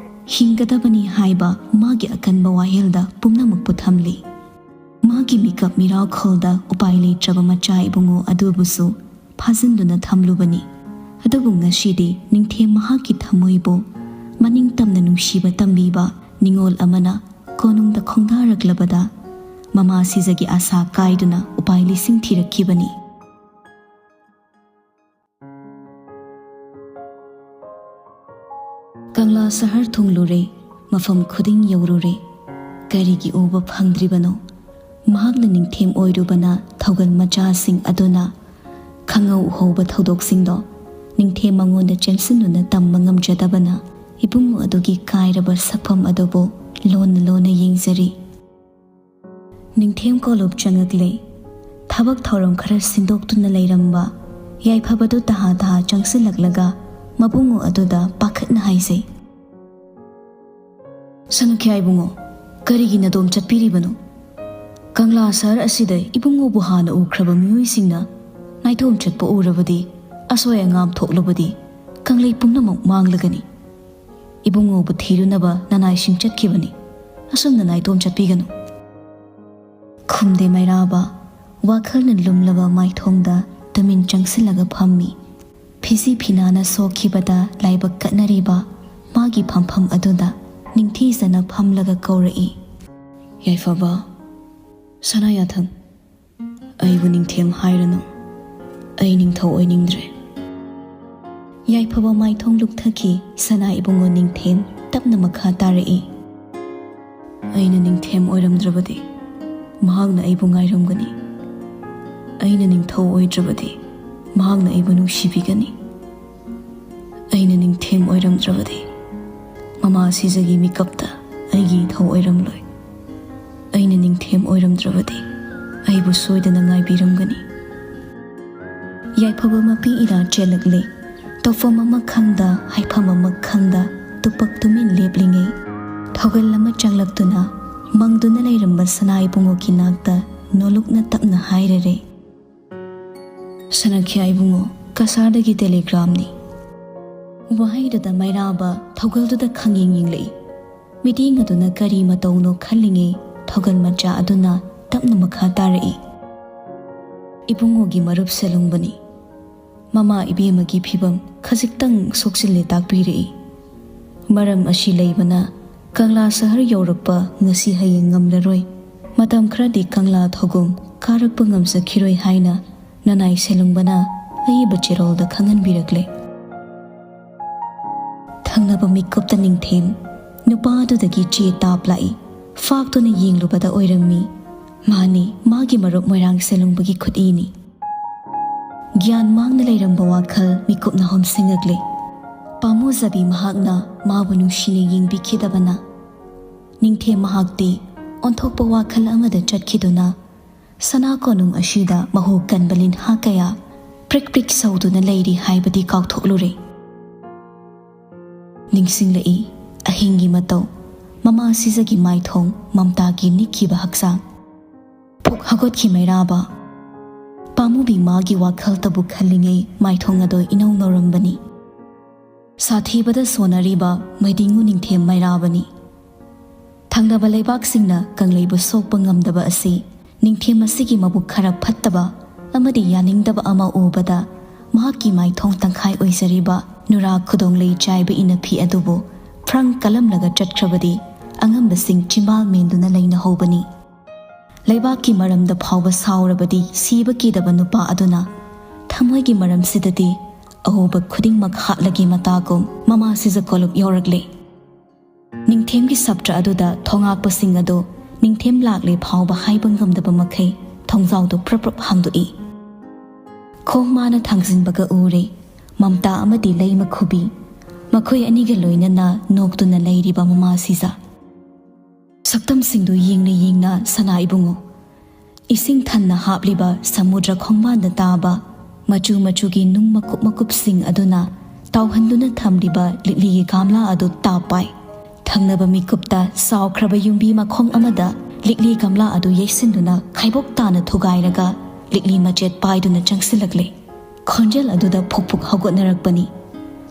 ꯍꯤꯡꯒꯗꯕꯅꯤ ꯍꯥꯏꯕ ꯃꯥꯒꯤ ꯑꯀꯟꯕ ꯋꯥꯌꯦꯜꯗ ꯄꯨꯝꯅꯃꯛꯄꯨ ꯊꯝꯂꯤ꯫ ꯃꯥꯒꯤ ꯃꯤꯀꯞ ꯃꯤꯔꯥꯎꯈꯣꯜꯗ ꯎꯄꯥꯏ ꯂꯩꯇ꯭ꯔꯕ ꯃꯆꯥ ꯏꯕꯨꯡꯉꯣ ꯑꯗꯨꯕꯨꯁꯨ ꯐꯥꯖꯤꯟꯗꯨꯅ ꯊꯝꯂꯨꯕꯅꯤ꯫ ꯑꯗꯨꯕꯨ ꯉꯁꯤꯗꯤ ꯅꯤꯡꯊꯦꯝ ꯃꯍꯥꯛꯀꯤ ꯊꯃꯣꯏꯕꯨ ꯃꯅꯤꯡ ꯇꯝꯅ ꯅꯨꯡꯁꯤꯕ ꯇꯝꯕꯤꯕ ꯅꯤꯉꯣꯜ ꯑꯃꯅ ꯀꯣꯅꯨꯡꯗ ꯈꯣꯡꯗꯥꯔꯛꯂꯕꯗ ꯃꯃꯥ ꯁꯤꯖꯒꯤ ꯑꯥꯁꯥ ꯀꯥꯏꯗꯨꯅ ꯎꯄꯥꯏ ꯂꯤꯁꯤꯡ ꯊꯤꯔꯛꯈꯤꯕꯅꯤ꯫ ꯀꯪꯂꯥ ꯁꯍꯔ ꯊꯨꯡꯂꯨꯔꯦ, ꯃꯐꯝ ꯈꯨꯗꯤꯡ ꯌꯧꯔꯨꯔꯦ꯫ ꯀꯔꯤꯒꯤ ꯎꯕ ꯐꯪꯗ꯭ꯔꯤꯕꯅꯣ? ꯃꯍꯥꯛꯅ ꯅꯤꯡꯊꯦꯝ ꯑꯣꯏꯔꯨꯕꯅ ꯊꯧꯒꯜ ꯃꯆꯥꯁꯤꯡ ꯑꯗꯨꯅ ꯈꯪꯍꯧ ꯎꯍꯧꯕ ꯊꯧꯗꯣꯛꯁꯤꯡꯗꯣ ꯅꯤꯡꯊꯦꯝ ꯃꯉꯣꯟꯗ ꯆꯦꯟꯁꯤꯟꯗꯨꯅ ꯇꯝꯕ ꯉꯝꯖꯗꯕꯅ ꯏꯕꯨꯡꯉꯣ ꯑꯗꯨꯒꯤ ꯀꯥꯏꯔꯕ ꯁꯛꯐꯝ ꯑꯗꯨꯕꯨ ꯂꯣꯟꯅ ꯂꯣꯟꯅ ꯌꯦꯡꯖꯔꯤ꯫ ꯅꯤꯡꯊꯦꯝ ꯀꯣꯂꯨꯞ ꯆꯪꯉꯛꯂꯦ꯫ ꯊꯕꯛ ꯊꯧꯔꯝ ꯈꯔ ꯁꯤꯟꯗꯣꯛꯇꯨꯅ ꯂꯩꯔꯝꯕ ꯌꯥꯏꯐꯕꯗꯨ ꯇꯍꯥ ꯇꯍꯥ ꯆꯪꯁꯤꯜꯂꯛꯂꯒ ꯃꯕꯨꯡꯉꯣ ꯑꯗꯨꯗ ꯄꯥꯈꯠꯅ ꯍꯥꯏꯖꯩ, "ꯁꯅꯥꯈ꯭ꯌꯥ ꯏꯕꯨꯡꯉꯣ, ꯀꯔꯤꯒꯤ ꯅꯗꯣꯝ ꯆꯠꯄꯤꯔꯤꯕꯅꯣ? ꯀꯪꯂꯥ ꯁꯍꯔ ꯑꯁꯤꯗ ꯏꯕꯨꯡꯉꯣꯕꯨ ꯍꯥꯟꯅ ꯎꯈ꯭ꯔꯕ ꯃꯤꯑꯣꯏꯁꯤꯡꯅ ꯅꯥꯏꯇꯣꯝ ꯆꯠꯄ ꯎꯔꯕꯗꯤ, ꯑꯁꯣꯏ ꯑꯉꯥꯝ ꯊꯣꯛꯂꯕꯗꯤ ꯀꯪꯂꯩ ꯄꯨꯝꯅꯃꯛ ꯃꯥꯡꯂꯒꯅꯤ꯫ ꯏꯕꯨꯡꯉꯣꯕꯨ ꯊꯤꯔꯨꯅꯕ ꯅꯅꯥꯏꯁꯤꯡ ꯆꯠꯈꯤꯕꯅꯤ꯫ ꯑꯁꯨꯝꯅ ꯅꯥꯏꯇꯣꯝ ꯆꯠꯄꯤꯒꯅꯨ"꯫ ꯈꯨꯝꯗꯦ ꯃꯩꯔꯥꯕ꯫ ꯋꯥꯈꯜꯅ ꯂꯨꯝꯂꯕ ꯃꯥꯏꯊꯣꯡꯗ ꯇꯨꯃꯤꯟ ꯆꯪꯁꯤꯜꯂꯒ ꯐꯝꯃꯤ꯫ ꯐꯤꯖꯤ ꯐꯤꯅꯥꯅ ꯁꯣꯛꯈꯤꯕꯗ ꯂꯥꯏꯕꯛ ꯀꯠꯅꯔꯤꯕ ꯃꯥꯒꯤ ꯐꯝꯐꯝ ꯑꯗꯨꯗ ꯅꯤꯡꯊꯤꯖꯅ ꯐꯝꯂꯒ ꯀꯧꯔꯛꯏ, "ꯌꯥꯏꯐꯕ, ꯁꯅꯥ ꯌꯥꯊꯪ, ꯑꯩꯕꯨ ꯅꯤꯡꯊꯦꯝ ꯍꯥꯏꯔꯅꯨ꯫ ꯑꯩ ꯅꯤꯡꯊꯧ ꯑꯣꯏꯅꯤꯡꯗ꯭ꯔꯦ"꯫ ꯌꯥꯏꯐꯕ ꯃꯥꯏꯊꯣꯡ ꯂꯨꯞꯊꯈꯤ꯫ ꯁꯅꯥ ꯏꯕꯨꯡꯉꯣ ꯅꯤꯡꯊꯦꯝ ꯇꯞꯅ ꯃꯈꯥ ꯇꯥꯔꯛꯏ, "ꯑꯩꯅ ꯅꯤꯡꯊꯦꯝ ꯑꯣꯏꯔꯝꯗ꯭ꯔꯕꯗꯤ ꯃꯍꯥꯛꯅ ꯑꯩꯕꯨ ꯉꯥꯏꯔꯝꯒꯅꯤ꯫ ꯑꯩꯅ ꯅꯤꯡꯊꯧ ꯑꯣꯏꯗ꯭ꯔꯕꯗꯤ ꯃꯍꯥꯛꯅ ꯑꯩꯕꯨ ꯅꯨꯡꯁꯤꯕꯤꯒꯅꯤ꯫ ꯑꯩꯅ ꯅꯤꯡꯊꯦꯝ ꯑꯣꯏꯔꯝꯗ꯭ꯔꯕꯗꯤ ꯃꯃꯥ ꯁꯤꯖꯒꯤ ꯃꯤꯀꯞꯇ ꯑꯩꯒꯤ ꯏꯊꯧ ꯑꯣꯏꯔꯝꯂꯣꯏ꯫ ꯑꯩꯅ ꯅꯤꯡꯊꯦꯝ ꯑꯣꯏꯔꯝꯗ꯭ꯔꯕꯗꯤ ꯑꯩꯕꯨ ꯁꯣꯏꯗꯅ ꯉꯥꯏꯕꯤꯔꯝꯒꯅꯤ"꯫ ꯌꯥꯏꯐꯕ ꯃꯄꯤ ꯏꯔꯥ ꯆꯦꯜꯂꯛꯂꯦ꯫ ꯇꯧꯐꯝ ꯑꯃ ꯈꯪꯗ, ꯍꯥꯏꯐꯝ ꯑꯃ ꯈꯪꯗ, ꯇꯨꯄꯛ ꯇꯨꯃꯤꯟ ꯂꯦꯞꯂꯤꯉꯩ, ꯊꯧꯒꯜ ꯑꯃ ꯆꯪꯂꯛꯇꯨꯅ ꯃꯪꯗꯨꯅ ꯂꯩꯔꯝꯕ ꯁꯅꯥ ꯏꯕꯨꯡꯉꯣꯒꯤ ꯅꯥꯛꯇ ꯅꯣꯂꯨꯛꯅ ꯇꯞꯅ ꯍꯥꯏꯔꯔꯦ, "ꯁꯅꯥꯈ꯭ꯌꯥ ꯏꯕꯨꯡꯉꯣ, ꯀꯁꯥꯔꯗꯒꯤ ꯇꯦꯂꯤꯒ꯭ꯔꯥꯝꯅꯤ"꯫ ꯋꯥꯍꯩꯗꯨꯗ ꯃꯩꯔꯥꯕ ꯊꯧꯒꯜꯗꯨꯗ ꯈꯪꯌꯦꯡ ꯌꯦꯡꯂꯛꯏ꯫ ꯃꯤꯠꯌꯦꯡ ꯑꯗꯨꯅ ꯀꯔꯤ ꯃꯇꯧꯅꯣ ꯈꯜꯂꯤꯉꯩ, ꯊꯧꯒꯜ ꯃꯆꯥ ꯑꯗꯨꯅ ꯇꯞꯅ ꯃꯈꯥ ꯇꯥꯔꯛꯏ, "ꯏꯕꯨꯡꯉꯣꯒꯤ ꯃꯔꯨꯞ ꯁꯦꯂꯨꯡꯕꯅꯤ꯫ ꯃꯃꯥ ꯏꯕꯦꯝꯃꯒꯤ ꯐꯤꯕꯝ ꯈꯖꯤꯛꯇꯪ ꯁꯣꯛꯆꯤꯜꯂꯦ ꯇꯥꯛꯄꯤꯔꯛꯏ꯫ ꯃꯔꯝ ꯑꯁꯤ ꯂꯩꯕꯅ ꯀꯪꯂꯥ ꯁꯍꯔ ꯌꯧꯔꯛꯄ ꯉꯁꯤ ꯍꯌꯦꯡ ꯉꯝꯂꯔꯣꯏ꯫ ꯃꯇꯝ ꯈꯔꯗꯤ ꯀꯪꯂꯥ ꯊꯧꯒꯨꯝ ꯀꯥꯔꯛꯄ ꯉꯝꯖꯈꯤꯔꯣꯏ ꯍꯥꯏꯅ ꯅꯅꯥꯏ ꯁꯦꯂꯨꯡꯕꯅ ꯑꯏꯕ ꯆꯦꯔꯣꯜꯗ ꯈꯪꯍꯟꯕꯤꯔꯛꯂꯦ"꯫ ꯊꯪꯅꯕ ꯃꯤꯀꯨꯞꯇ ꯅꯤꯡꯊꯦꯝ ꯅꯨꯄꯥ ꯑꯗꯨꯗꯒꯤ ꯆꯦ ꯇꯥꯞ ꯂꯥꯛꯏ꯫ ꯐꯥꯛꯇꯨꯅ ꯌꯦꯡꯂꯨꯕꯗ ꯑꯣꯏꯔꯝꯃꯤ꯫ ꯃꯥꯅꯤ, ꯃꯥꯒꯤ ꯃꯔꯨꯞ ꯃꯣꯏꯔꯥꯡ ꯁꯦꯂꯨꯡꯕꯒꯤ ꯈꯨꯠꯏꯅꯤ꯫ ꯒ꯭ꯌꯥꯟ ꯃꯥꯡꯅ ꯂꯩꯔꯝꯕ ꯋꯥꯈꯜ ꯃꯤꯀꯨꯞꯅ ꯍꯣꯝꯁꯤꯡꯉꯛꯂꯦ꯫ ꯄꯥꯝꯃꯨꯖꯕꯤ ꯃꯍꯥꯛꯅ ꯃꯥꯕꯨ ꯅꯨꯡꯁꯤꯅ ꯌꯦꯡꯕꯤꯈꯤꯗꯕꯅ꯫ ꯅꯤꯡꯊꯦꯝ ꯃꯍꯥꯛꯇꯤ ꯑꯣꯟꯊꯣꯛꯄ ꯋꯥꯈꯜ ꯑꯃꯗ ꯆꯠꯈꯤꯗꯨꯅ ꯁꯅꯥ ꯀꯣꯅꯨꯡ ꯑꯁꯤꯗ ꯃꯍꯨ ꯀꯟꯕ ꯂꯤꯟꯍꯥ ꯀꯌꯥ, ꯄ꯭ꯔꯤꯛ ꯄ꯭ꯔꯤꯛ ꯁꯧꯗꯨꯅ ꯂꯩꯔꯤ ꯍꯥꯏꯕꯗꯤ ꯀꯥꯎꯊꯣꯛꯂꯨꯔꯦ꯫ ꯅꯤꯡꯁꯤꯡꯂꯛꯏ ꯑꯍꯤꯡꯒꯤ ꯃꯇꯧ, ꯃꯃꯥ ꯁꯤꯖꯒꯤ ꯃꯥꯏꯊꯣꯡ, ꯃꯝꯇꯥꯒꯤ ꯅꯤꯛꯈꯤꯕ ꯍꯛꯆꯥꯡ꯫ ꯄꯨꯛ ꯍꯧꯒꯠꯈꯤ ꯃꯩꯔꯥꯕ꯫ ꯄꯥꯝꯃꯨꯕꯤ ꯃꯥꯒꯤ ꯋꯥꯈꯜꯇꯕꯨ ꯈꯜꯂꯤꯉꯩ ꯃꯥꯏꯊꯣꯡ ꯑꯗꯣ ꯏꯅꯧ ꯅꯧꯔꯝꯕꯅꯤ꯫ ꯁꯥꯊꯤꯕꯗ ꯁꯣꯟꯅꯔꯤꯕ ꯃꯩꯗꯤꯡꯉꯨ ꯅꯤꯡꯊꯦꯝ ꯃꯩꯔꯥꯕꯅꯤ꯫ ꯊꯪꯅꯕ ꯂꯩꯕꯥꯛꯁꯤꯡꯅ ꯀꯪꯂꯩꯕꯨ ꯁꯣꯛꯄ ꯉꯝꯗꯕ ꯑꯁꯤ ꯅꯤꯡꯊꯦꯝ ꯑꯁꯤꯒꯤ ꯃꯕꯨꯛ ꯈꯔ ꯐꯠꯇꯕ ꯑꯃꯗꯤ ꯌꯥꯅꯤꯡꯗꯕ ꯑꯃ ꯎꯕꯗ ꯃꯍꯥꯛꯀꯤ ꯃꯥꯏꯊꯣꯡ ꯇꯪꯈꯥꯏ ꯑꯣꯏꯖꯔꯤꯕ ꯅꯨꯔꯥ ꯈꯨꯗꯣꯡꯂꯩ ꯆꯥꯏꯕ ꯏꯅꯐꯤ ꯑꯗꯨꯕꯨ ꯐ꯭ꯔꯪ ꯀꯜꯂꯝꯂꯒ ꯆꯠꯈ꯭ꯔꯕꯗꯤ ꯑꯉꯝꯕꯁꯤꯡ ꯆꯤꯝꯕꯥꯜ ꯃꯦꯟꯗꯨꯅ ꯂꯩꯅꯍꯧꯕꯅꯤ꯫ ꯂꯩꯕꯥꯛꯀꯤ ꯃꯔꯝꯗ ꯐꯥꯎꯕ ꯁꯥꯎꯔꯕꯗꯤ ꯁꯤꯕ ꯀꯤꯗꯕ ꯅꯨꯄꯥ ꯑꯗꯨꯅ ꯊꯃꯣꯏꯒꯤ ꯃꯔꯝꯁꯤꯗꯗꯤ ꯑꯍꯣꯕ ꯈꯨꯗꯤꯡꯃꯛ ꯍꯥꯠꯂꯒꯦ ꯃꯇꯥꯒꯨꯝ ꯃꯃꯥ ꯁꯤꯖ ꯀꯣꯂꯨꯞ ꯌꯧꯔꯛꯂꯦ꯫ ꯅꯤꯡꯊꯦꯝꯒꯤ ꯁꯞꯇ꯭ꯔ ꯑꯗꯨꯗ ꯊꯣꯉꯥꯛꯄꯁꯤꯡ ꯑꯗꯨ ꯅꯤꯡꯊꯦꯝ ꯂꯥꯛꯂꯦ ꯐꯥꯎꯕ ꯍꯥꯏꯕ ꯉꯝꯗꯕ ꯃꯈꯩ ꯊꯣꯡꯖꯥꯎꯗꯨ ꯄ꯭ꯔꯞ ꯄ꯭ꯔꯞ ꯍꯥꯡꯗꯣꯛꯏ꯫ ꯈꯣꯡ ꯃꯥꯅ ꯊꯥꯡꯖꯤꯟꯕꯒ ꯎꯔꯦ ꯃꯝꯇꯥ ꯑꯃꯗꯤ ꯂꯩꯃ ꯈꯨꯕꯤ, ꯃꯈꯣꯏ ꯑꯅꯤꯒ ꯂꯣꯏꯅꯅ ꯅꯣꯛꯇꯨꯅ ꯂꯩꯔꯤꯕ ꯃꯃꯥ ꯁꯤꯖ꯫ ꯁꯛꯇꯝꯁꯤꯡꯗꯨ ꯌꯦꯡꯅ ꯌꯦꯡꯅ ꯁꯅꯥ ꯏꯕꯨꯡꯉꯣ, ꯏꯁꯤꯡ ꯊꯟꯅ ꯍꯥꯞꯂꯤꯕ ꯁꯃꯨꯗ꯭ꯔ ꯈꯣꯡꯕꯥꯟꯗ ꯇꯥꯕ ꯃꯆꯨ ꯃꯆꯨꯒꯤ ꯅꯨꯡ ꯃꯀꯨꯞ ꯃꯀꯨꯞꯁꯤꯡ ꯑꯗꯨꯅ ꯇꯥꯎꯍꯟꯗꯨꯅ ꯊꯝꯂꯤꯕ ꯂꯤꯛꯂꯤꯒꯤ ꯒꯝꯂꯥ ꯑꯗꯨ ꯇꯥꯞ ꯄꯥꯏ꯫ ꯊꯪꯅꯕ ꯃꯤꯀꯨꯞꯇ ꯆꯥꯎꯈ꯭ꯔꯕ ꯌꯨꯝꯕꯤ ꯃꯈꯣꯡ ꯑꯃꯗ ꯂꯤꯛꯂꯤ ꯒꯝꯂꯥ ꯑꯗꯨ ꯌꯩꯁꯤꯟꯗꯨꯅ ꯈꯥꯏꯕꯣꯛ ꯇꯥꯅ ꯊꯨꯒꯥꯏꯔꯒ ꯂꯤꯛꯂꯤ ꯃꯆꯦꯠ ꯄꯥꯏꯗꯨꯅ ꯆꯪꯁꯤꯜꯂꯛꯂꯦ꯫ ꯈꯣꯟꯖꯦꯜ ꯑꯗꯨꯗ ꯐꯨꯛ ꯐꯨꯛ ꯍꯧꯒꯠꯅꯔꯛꯄꯅꯤ꯫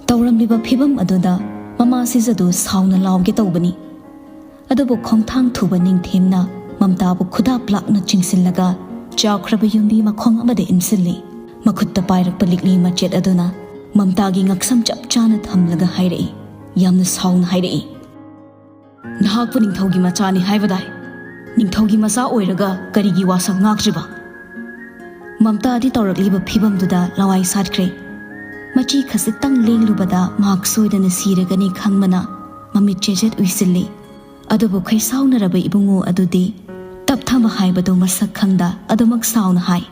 ꯇꯧꯔꯝꯂꯤꯕ ꯐꯤꯕꯝ ꯑꯗꯨꯗ ꯃꯃꯥ ꯁꯤꯖꯗꯨ ꯁꯥꯎꯅ ꯂꯥꯎꯒꯦ ꯇꯧꯕꯅꯤ꯫ ꯑꯗꯨꯕꯨ ꯈꯣꯡꯊꯥꯡ ꯊꯨꯕ ꯅꯤꯡꯊꯦꯝꯅ ꯃꯝꯇꯥꯕꯨ ꯈꯨꯗꯥꯞ ꯂꯥꯛꯅ ꯆꯤꯡꯁꯤꯜꯂꯒ ꯆꯥꯎꯈ꯭ꯔꯕ ꯌꯨꯝꯕꯤ ꯃꯈꯣꯡ ꯑꯃꯗ ꯏꯟꯁꯤꯜꯂꯤ꯫ ꯃꯈꯨꯠꯇ ꯄꯥꯏꯔꯛꯄ ꯂꯤꯛꯂꯤ ꯃꯆꯦꯠ ꯑꯗꯨꯅ ꯃꯝꯇꯥꯒꯤ ꯉꯛꯁꯝ ꯆꯞ ꯆꯥꯅ ꯊꯝꯂꯒ ꯍꯥꯏꯔꯛꯏ, ꯌꯥꯝꯅ ꯁꯥꯎꯅ ꯍꯥꯏꯔꯛꯏ, "ꯅꯍꯥꯛꯄꯨ ꯅꯤꯡꯊꯧꯒꯤ ꯃꯆꯥꯅꯤ ꯍꯥꯏꯕꯗꯥꯏ? ꯅꯤꯡꯊꯧꯒꯤ ꯃꯆꯥ ꯑꯣꯏꯔꯒ ꯀꯔꯤꯒꯤ ꯋꯥꯁꯛ ꯉꯥꯛꯇ꯭ꯔꯤꯕ?" ꯃꯝꯇꯥꯗꯤ ꯇꯧꯔꯛꯂꯤꯕ ꯐꯤꯕꯝꯗꯨꯗ ꯂꯋꯥꯏ ꯁꯥꯠꯈ꯭ꯔꯦ꯫ ꯃꯆꯤ ꯈꯖꯤꯛꯇꯪ ꯂꯦꯡꯂꯨꯕꯗ ꯃꯍꯥꯛ ꯁꯣꯏꯗꯅ ꯁꯤꯔꯒꯅꯤ ꯈꯪꯕꯅ ꯃꯃꯤꯠ ꯆꯦꯖꯦꯠ ꯎꯏꯁꯤꯜꯂꯤ꯫ ꯑꯗꯨꯕꯨ ꯈꯩꯁꯥꯎꯅꯔꯕ ꯏꯕꯨꯡꯉꯣ ꯑꯗꯨꯗꯤ ꯇꯞꯊꯕ ꯍꯥꯏꯕꯗꯨ ꯃꯁꯛ ꯈꯪꯗ ꯑꯗꯨꯃꯛ ꯁꯥꯎꯅ ꯍꯥꯏ,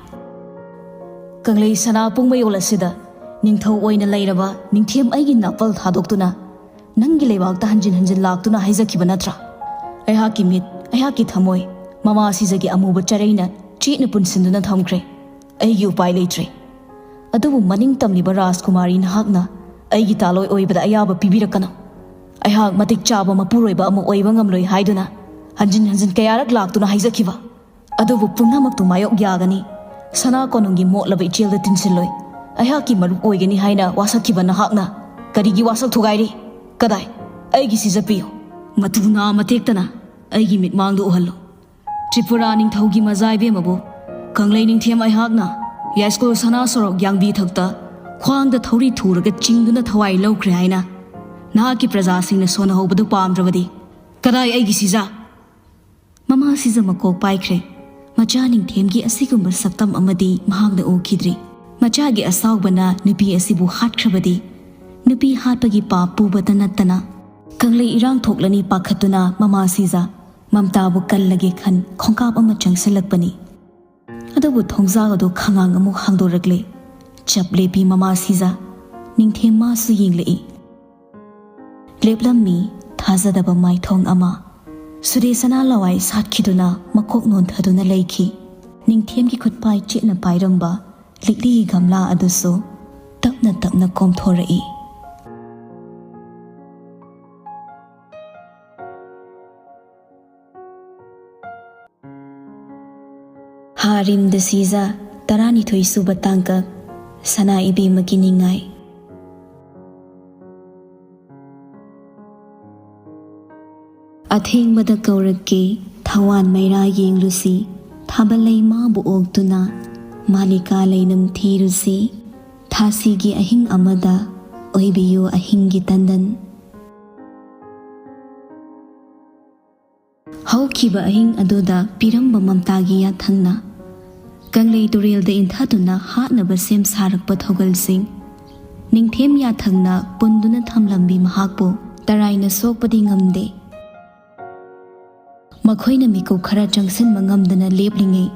"ꯀꯪꯂꯩ ꯁꯅꯥ ꯄꯨꯡꯃꯌꯣꯜ ꯑꯁꯤꯗ ꯅꯤꯡꯊꯧ ꯑꯣꯏꯅ ꯂꯩꯔꯕ ꯅꯤꯡꯊꯦꯝ ꯑꯩꯒꯤ ꯅꯥꯄꯜ ꯊꯥꯗꯣꯛꯇꯨꯅ ꯅꯪꯒꯤ ꯂꯩꯕꯥꯛꯇ ꯍꯟꯖꯤꯟ ꯍꯟꯖꯤꯟ ꯂꯥꯛꯇꯨꯅ ꯍꯥꯏꯖꯈꯤꯕ ꯅꯠꯇ꯭ꯔꯥ? ꯑꯩꯍꯥꯛꯀꯤ ꯃꯤꯠ, ꯑꯩꯍꯥꯛꯀꯤ ꯊꯃꯣꯏ ꯃꯃꯥ ꯁꯤꯖꯒꯤ ꯑꯃꯨꯕ ꯆꯔꯩꯅ ꯆꯦꯠꯅ ꯄꯨꯟꯁꯤꯟꯗꯨꯅ ꯊꯝꯈ꯭ꯔꯦ꯫ ꯑꯩꯒꯤ ꯎꯄꯥꯏ ꯂꯩꯇ꯭ꯔꯦ꯫ ꯑꯗꯨꯕꯨ ꯃꯅꯤꯡ ꯇꯝꯂꯤꯕ ꯔꯥꯖꯀꯨꯃꯥꯔꯤ ꯅꯍꯥꯛꯅ ꯑꯩꯒꯤ ꯇꯥꯂꯣꯏ ꯑꯣꯏꯕꯗ ꯑꯌꯥꯕ ꯄꯤꯕꯤꯔꯛꯀꯅꯨ꯫ ꯑꯩꯍꯥꯛ ꯃꯇꯤꯛ ꯆꯥꯕ ꯃꯄꯨꯔꯣꯏꯕ ꯑꯃ ꯑꯣꯏꯕ ꯉꯝꯂꯣꯏ ꯍꯥꯏꯗꯨꯅ ꯍꯟꯖꯤꯟ ꯍꯟꯖꯤꯟ ꯀꯌꯥꯔꯛ ꯂꯥꯛꯇꯨꯅ ꯍꯥꯏꯖꯈꯤꯕ꯫ ꯑꯗꯨꯕꯨ ꯄꯨꯝꯅꯃꯛꯇꯨ ꯃꯥꯌꯣꯛ ꯌꯥꯒꯅꯤ꯫ ꯁꯅꯥ ꯀꯣꯅꯨꯡꯒꯤ ꯃꯣꯠꯂꯕ ꯏꯆꯦꯜꯗ ꯇꯤꯟꯁꯤꯜꯂꯣꯏ꯫ ꯑꯩꯍꯥꯛꯀꯤ ꯃꯔꯨꯞ ꯑꯣꯏꯒꯅꯤ ꯍꯥꯏꯅ ꯋꯥꯁꯛꯈꯤꯕ ꯅꯍꯥꯛꯅ ꯀꯔꯤꯒꯤ ꯋꯥꯁꯛ ꯊꯨꯒꯥꯏꯔꯤ? ꯀꯗꯥꯏ? ꯑꯩꯒꯤ ꯁꯤꯖ ꯄꯤꯌꯨ꯫ ꯃꯇꯨ ꯅꯥ ꯃꯇꯦꯛꯇꯅ ꯑꯩꯒꯤ ꯃꯤꯠꯃꯥꯡꯗ ꯎꯍꯜꯂꯨ꯫ ꯇ꯭ꯔꯤꯄꯨꯔꯥ ꯅꯤꯡꯊꯧꯒꯤ ꯃꯖꯥ ꯏꯕꯦꯝꯃꯕꯨ ꯀꯪꯂꯩ ꯅꯤꯡꯊꯦꯝ ꯑꯩꯍꯥꯛꯅ ꯌꯥꯏꯁ꯭ꯀꯨꯜ ꯁꯅꯥ ꯁꯣꯔꯣꯛ ꯌꯥꯡꯕꯤ ꯊꯛꯇ ꯈ꯭ꯋꯥꯡꯗ ꯊꯧꯔꯤ ꯊꯨꯔꯒ ꯆꯤꯡꯗꯨꯅ ꯊꯋꯥꯏ ꯂꯧꯈ꯭ꯔꯦ ꯍꯥꯏꯅ ꯅꯍꯥꯛꯀꯤ ꯄ꯭ꯔꯖꯥꯁꯤꯡꯅ ꯁꯣꯟꯅꯍꯧꯕꯗꯨ ꯄꯥꯝꯗ꯭ꯔꯕꯗꯤ ꯀꯗꯥꯏ ꯑꯩꯒꯤ ꯁꯤꯖ? ꯃꯃꯥ ꯁꯤꯖ ꯃꯀꯣꯛ ꯄꯥꯏꯈ꯭ꯔꯦ꯫ ꯃꯆꯥ ꯅꯤꯡꯊꯦꯝꯒꯤ ꯑꯁꯤꯒꯨꯝꯕ ꯁꯛꯇꯝ ꯑꯃꯗꯤ ꯃꯍꯥꯛꯅ ꯎꯈꯤꯗ꯭ꯔꯤ꯫ ꯃꯆꯥꯒꯤ ꯑꯁꯥꯎꯕꯅ ꯅꯨꯄꯤ ꯑꯁꯤꯕꯨ ꯍꯥꯠꯈ꯭ꯔꯕꯗꯤ ꯅꯨꯄꯤ ꯍꯥꯠꯄꯒꯤ ꯄꯥꯞ ꯄꯨꯕꯇ ꯅꯠꯇꯅ ꯀꯪꯂꯩ ꯏꯔꯥꯡ ꯊꯣꯛꯂꯅꯤ ꯄꯥꯈꯠꯇꯨꯅ ꯃꯃꯥ ꯁꯤꯖ ꯃꯝꯇꯥꯕꯨ ꯀꯜꯂꯒꯦ ꯈꯟ ꯈꯣꯡꯀꯥꯞ ꯑꯃ ꯆꯪꯁꯤꯜꯂꯛꯄꯅꯤ꯫ ꯑꯗꯨꯕꯨ ꯊꯣꯡꯖꯥꯜ ꯑꯗꯨ ꯈꯉꯥꯡ ꯑꯃꯨꯛ ꯍꯥꯡꯗꯣꯔꯛꯂꯦ꯫ ꯆꯞ ꯂꯦꯞꯄꯤ ꯃꯃꯥ ꯁꯤꯖ꯫ ꯅꯤꯡꯊꯦꯝ ꯃꯥꯁꯨ ꯌꯦꯡꯂꯛꯏ꯫ ꯂꯦꯞꯂꯝꯃꯤ ꯊꯥꯖꯗꯕ ꯃꯥꯏꯊꯣꯡ ꯑꯃ꯫ ꯁꯨꯗꯦꯁꯅꯥ ꯂꯋꯥꯏ ꯁꯥꯠꯈꯤꯗꯨꯅ ꯃꯀꯣꯛ ꯅꯣꯟꯊꯗꯨꯅ ꯂꯩꯈꯤ꯫ ꯅꯤꯡꯊꯦꯝꯒꯤ ꯈꯨꯠꯄꯥꯏ ꯆꯦꯠꯅ ꯄꯥꯏꯔꯝꯕ ꯂꯤꯛꯂꯤꯒꯤ ꯒꯝꯂꯥ ꯑꯗꯨꯁꯨ ꯇꯞꯅ ꯇꯞꯅ ꯀꯣꯝꯊꯣꯔꯛꯏ꯫ ꯍꯥꯔꯤꯝꯗ ꯁꯤꯖ, ꯇꯔꯥꯅꯤꯊꯣꯏ ꯁꯨꯕ ꯇꯥꯡꯀꯛ, ꯁꯅꯥ ꯏꯕꯦꯝꯃꯒꯤ ꯅꯤꯡꯉꯥꯏ꯫ ꯑꯊꯦꯡꯕꯗ ꯀꯧꯔꯛꯀꯦ, ꯊꯋꯥꯟ ꯃꯩꯔꯥ ꯌꯦꯡꯂꯨꯁꯤ, ꯊꯥꯕꯜ ꯂꯩꯃꯥꯕꯨ ꯑꯣꯛꯇꯨꯅ, ꯃꯥꯂꯤꯀꯥ ꯂꯩꯅꯝ ꯊꯤꯔꯨꯁꯤ, ꯊꯥꯁꯤꯒꯤ ꯑꯍꯤꯡ ꯑꯃꯗ ꯑꯣꯏꯕꯤꯌꯨ ꯑꯍꯤꯡꯒꯤ ꯇꯟꯗꯟ꯫ ꯍꯧꯈꯤꯕ ꯑꯍꯤꯡ ꯑꯗꯨꯗ ꯄꯤꯔꯝꯕ ꯃꯝꯇꯥꯒꯤ ꯌꯥꯊꯪꯅ ꯀꯪꯂꯩ ꯇꯨꯔꯦꯜꯗ ꯏꯟꯊꯗꯨꯅ ꯍꯥꯠꯅꯕ ꯁꯦꯝ ꯁꯥꯔꯛꯄ ꯊꯧꯒꯜꯁꯤꯡ, ꯅꯤꯡꯊꯦꯝ ꯌꯥꯊꯪꯅ ꯄꯨꯟꯗꯨꯅ ꯊꯝꯂꯝꯃꯤ ꯃꯍꯥꯛꯄꯨ ꯇꯔꯥꯏꯅ ꯁꯣꯛꯄꯗꯤ ꯉꯝꯗꯦ꯫ ꯃꯈꯣꯏꯅ ꯃꯤꯀꯨꯞ ꯈꯔ ꯆꯪꯁꯤꯟꯕ ꯉꯝꯗꯅ ꯂꯦꯞꯂꯤꯉꯩ,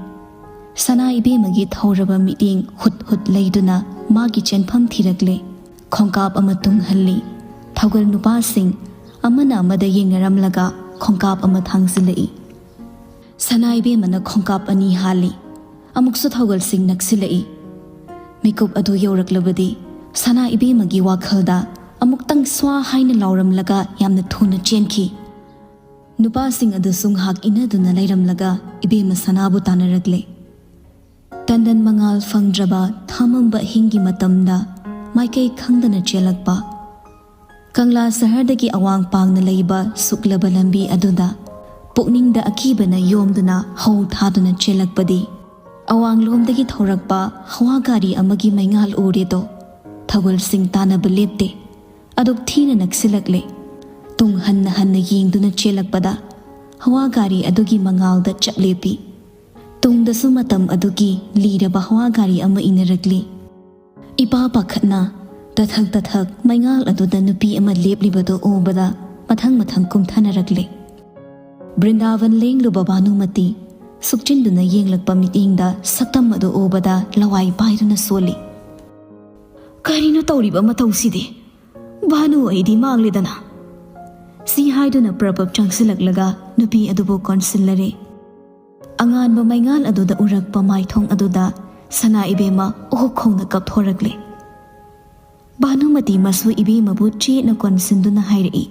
ꯁꯅꯥ ꯏꯕꯦꯝꯃꯒꯤ ꯊꯧꯔꯕ ꯃꯤꯠꯌꯦꯡ ꯍꯨꯠ ꯍꯨꯠ ꯂꯩꯗꯨꯅ ꯃꯥꯒꯤ ꯆꯦꯟꯐꯝ ꯊꯤꯔꯛꯂꯦ꯫ ꯈꯣꯡꯀꯥꯞ ꯑꯃ ꯇꯨꯡꯍꯜꯂꯤ꯫ ꯊꯧꯒꯜ ꯅꯨꯄꯥꯁꯤꯡ ꯑꯃꯅ ꯑꯃꯗ ꯌꯦꯡꯅꯔꯝꯂꯒ ꯈꯣꯡꯀꯥꯞ ꯑꯃ ꯊꯥꯡꯖꯤꯜꯂꯛꯏ꯫ ꯁꯅꯥ ꯏꯕꯦꯝꯃꯅ ꯈꯣꯡꯀꯥꯞ ꯑꯅꯤ ꯍꯥꯜꯂꯤ꯫ ꯑꯃꯨꯛꯁꯨ ꯊꯧꯒꯜꯁꯤꯡ ꯅꯛꯁꯤꯜꯂꯛꯏ꯫ ꯃꯤꯀꯨꯞ ꯑꯗꯨ ꯌꯧꯔꯛꯂꯕꯗꯤ ꯁꯅꯥ ꯏꯕꯦꯝꯃꯒꯤ ꯋꯥꯈꯜꯗ ꯑꯃꯨꯛꯇꯪ ꯁ꯭ꯋꯥ ꯍꯥꯏꯅ ꯂꯥꯎꯔꯝꯂꯒ ꯌꯥꯝꯅ ꯊꯨꯅ ꯆꯦꯟꯈꯤ꯫ ꯅꯨꯄꯥꯁꯤꯡ ꯑꯗꯨꯁꯨ ꯉꯥꯏꯍꯥꯛ ꯏꯟꯅꯗꯨꯅ ꯂꯩꯔꯝꯂꯒ ꯏꯕꯦꯝꯃ ꯁꯅꯥꯕꯨ ꯇꯥꯟꯅꯔꯛꯂꯦ꯫ ꯇꯟꯗꯟ ꯃꯉꯥꯜ ꯐꯪꯗ꯭ꯔꯕ ꯊꯥꯃꯝꯕ ꯑꯍꯤꯡꯒꯤ ꯃꯇꯝꯗ ꯃꯥꯏꯀꯩ ꯈꯪꯗꯅ ꯆꯦꯜꯂꯛꯄ ꯀꯪꯂꯥ ꯁꯍꯔꯗꯒꯤ ꯑꯋꯥꯡ ꯄꯥꯡꯅ ꯂꯩꯕ ꯁꯨꯛꯂꯕ ꯂꯝꯕꯤ ꯑꯗꯨꯗ ꯄꯨꯛꯅꯤꯡꯗ ꯑꯀꯤꯕꯅ ꯌꯣꯝꯗꯨꯅ ꯍꯧ ꯊꯥꯗꯨꯅ ꯆꯦꯜꯂꯛꯄꯗꯤ, ꯑꯋꯥꯡꯂꯣꯝꯗꯒꯤ ꯊꯧꯔꯛꯄ ꯍꯋꯥ ꯒꯥꯔꯤ ꯑꯃꯒꯤ ꯃꯩꯉꯥꯜ ꯎꯔꯦꯗꯣ꯫ ꯊꯧꯒꯜꯁꯤꯡ ꯇꯥꯟꯅꯕ ꯂꯦꯞꯇꯦ꯫ ꯑꯗꯨꯛ ꯊꯤꯅ ꯅꯛꯁꯤꯜꯂꯛꯂꯦ꯫ ꯇꯨꯡ ꯍꯟꯅ ꯍꯟꯅ ꯌꯦꯡꯗꯨꯅ ꯆꯦꯜꯂꯛꯄꯗ ꯍꯋꯥ ꯒꯥꯔꯤ ꯑꯗꯨꯒꯤ ꯃꯉꯥꯜꯗ ꯆꯞ ꯂꯦꯞꯄꯤ꯫ ꯇꯨꯡꯗꯁꯨ ꯃꯇꯝ ꯑꯗꯨꯒꯤ ꯂꯤꯔꯕ ꯍꯋꯥ ꯒꯥꯔꯤ ꯑꯃ ꯏꯟꯅꯔꯛꯂꯤ꯫ ꯏꯄꯥ ꯄꯥꯈꯠꯅ ꯇꯊꯛ ꯇꯊꯛ ꯃꯩꯉꯥꯜ ꯑꯗꯨꯗ ꯅꯨꯄꯤ ꯑꯃ ꯂꯦꯞꯂꯤꯕꯗꯨ ꯎꯕꯗ ꯃꯊꯪ ꯃꯊꯪ ꯀꯨꯝꯊꯅꯔꯛꯂꯦ꯫ ꯕ꯭ꯔꯤꯟꯗꯥꯕꯟ ꯂꯦꯡꯂꯨꯕ ꯚꯥꯅꯨꯃꯇꯤ ꯁꯨꯛꯆꯤꯟꯗꯨꯅ ꯌꯦꯡꯂꯛꯄ ꯃꯤꯠꯌꯦꯡꯗ ꯁꯛꯇꯝ ꯑꯗꯨ ꯎꯕꯗ ꯂꯋꯥꯏ ꯄꯥꯏꯗꯨꯅ ꯁꯣꯜꯂꯤ꯫ "ꯀꯔꯤꯅꯣ ꯇꯧꯔꯤꯕ ꯃꯇꯧꯁꯤꯗꯤ? ꯚꯥꯅꯨ, ꯑꯩꯗꯤ ꯃꯥꯡꯂꯦꯗꯅ!" ꯁꯤ ꯍꯥꯏꯗꯨꯅ ꯄ꯭ꯔꯕꯞ ꯆꯪꯁꯤꯜꯂꯛꯂꯒ ꯅꯨꯄꯤ ꯑꯗꯨꯕꯨ ꯀꯣꯟꯁꯤꯜꯂꯔꯦ꯫ ꯑꯉꯥꯟꯕ ꯃꯩꯉꯥꯜ ꯑꯗꯨꯗ ꯎꯔꯛꯄ ꯃꯥꯏꯊꯣꯡ ꯑꯗꯨꯗ ꯁꯅꯥ ꯏꯕꯦꯝꯃ ꯎꯍꯨꯛ ꯈꯣꯡꯅ ꯀꯞꯊꯣꯔꯛꯂꯦ꯫ ꯚꯥꯅꯨꯃꯇꯤ ꯃꯁꯨ ꯏꯕꯦꯝꯃꯕꯨ ꯆꯦꯠꯅ ꯀꯣꯟꯁꯤꯟꯗꯨꯅ ꯍꯥꯏꯔꯛꯏ,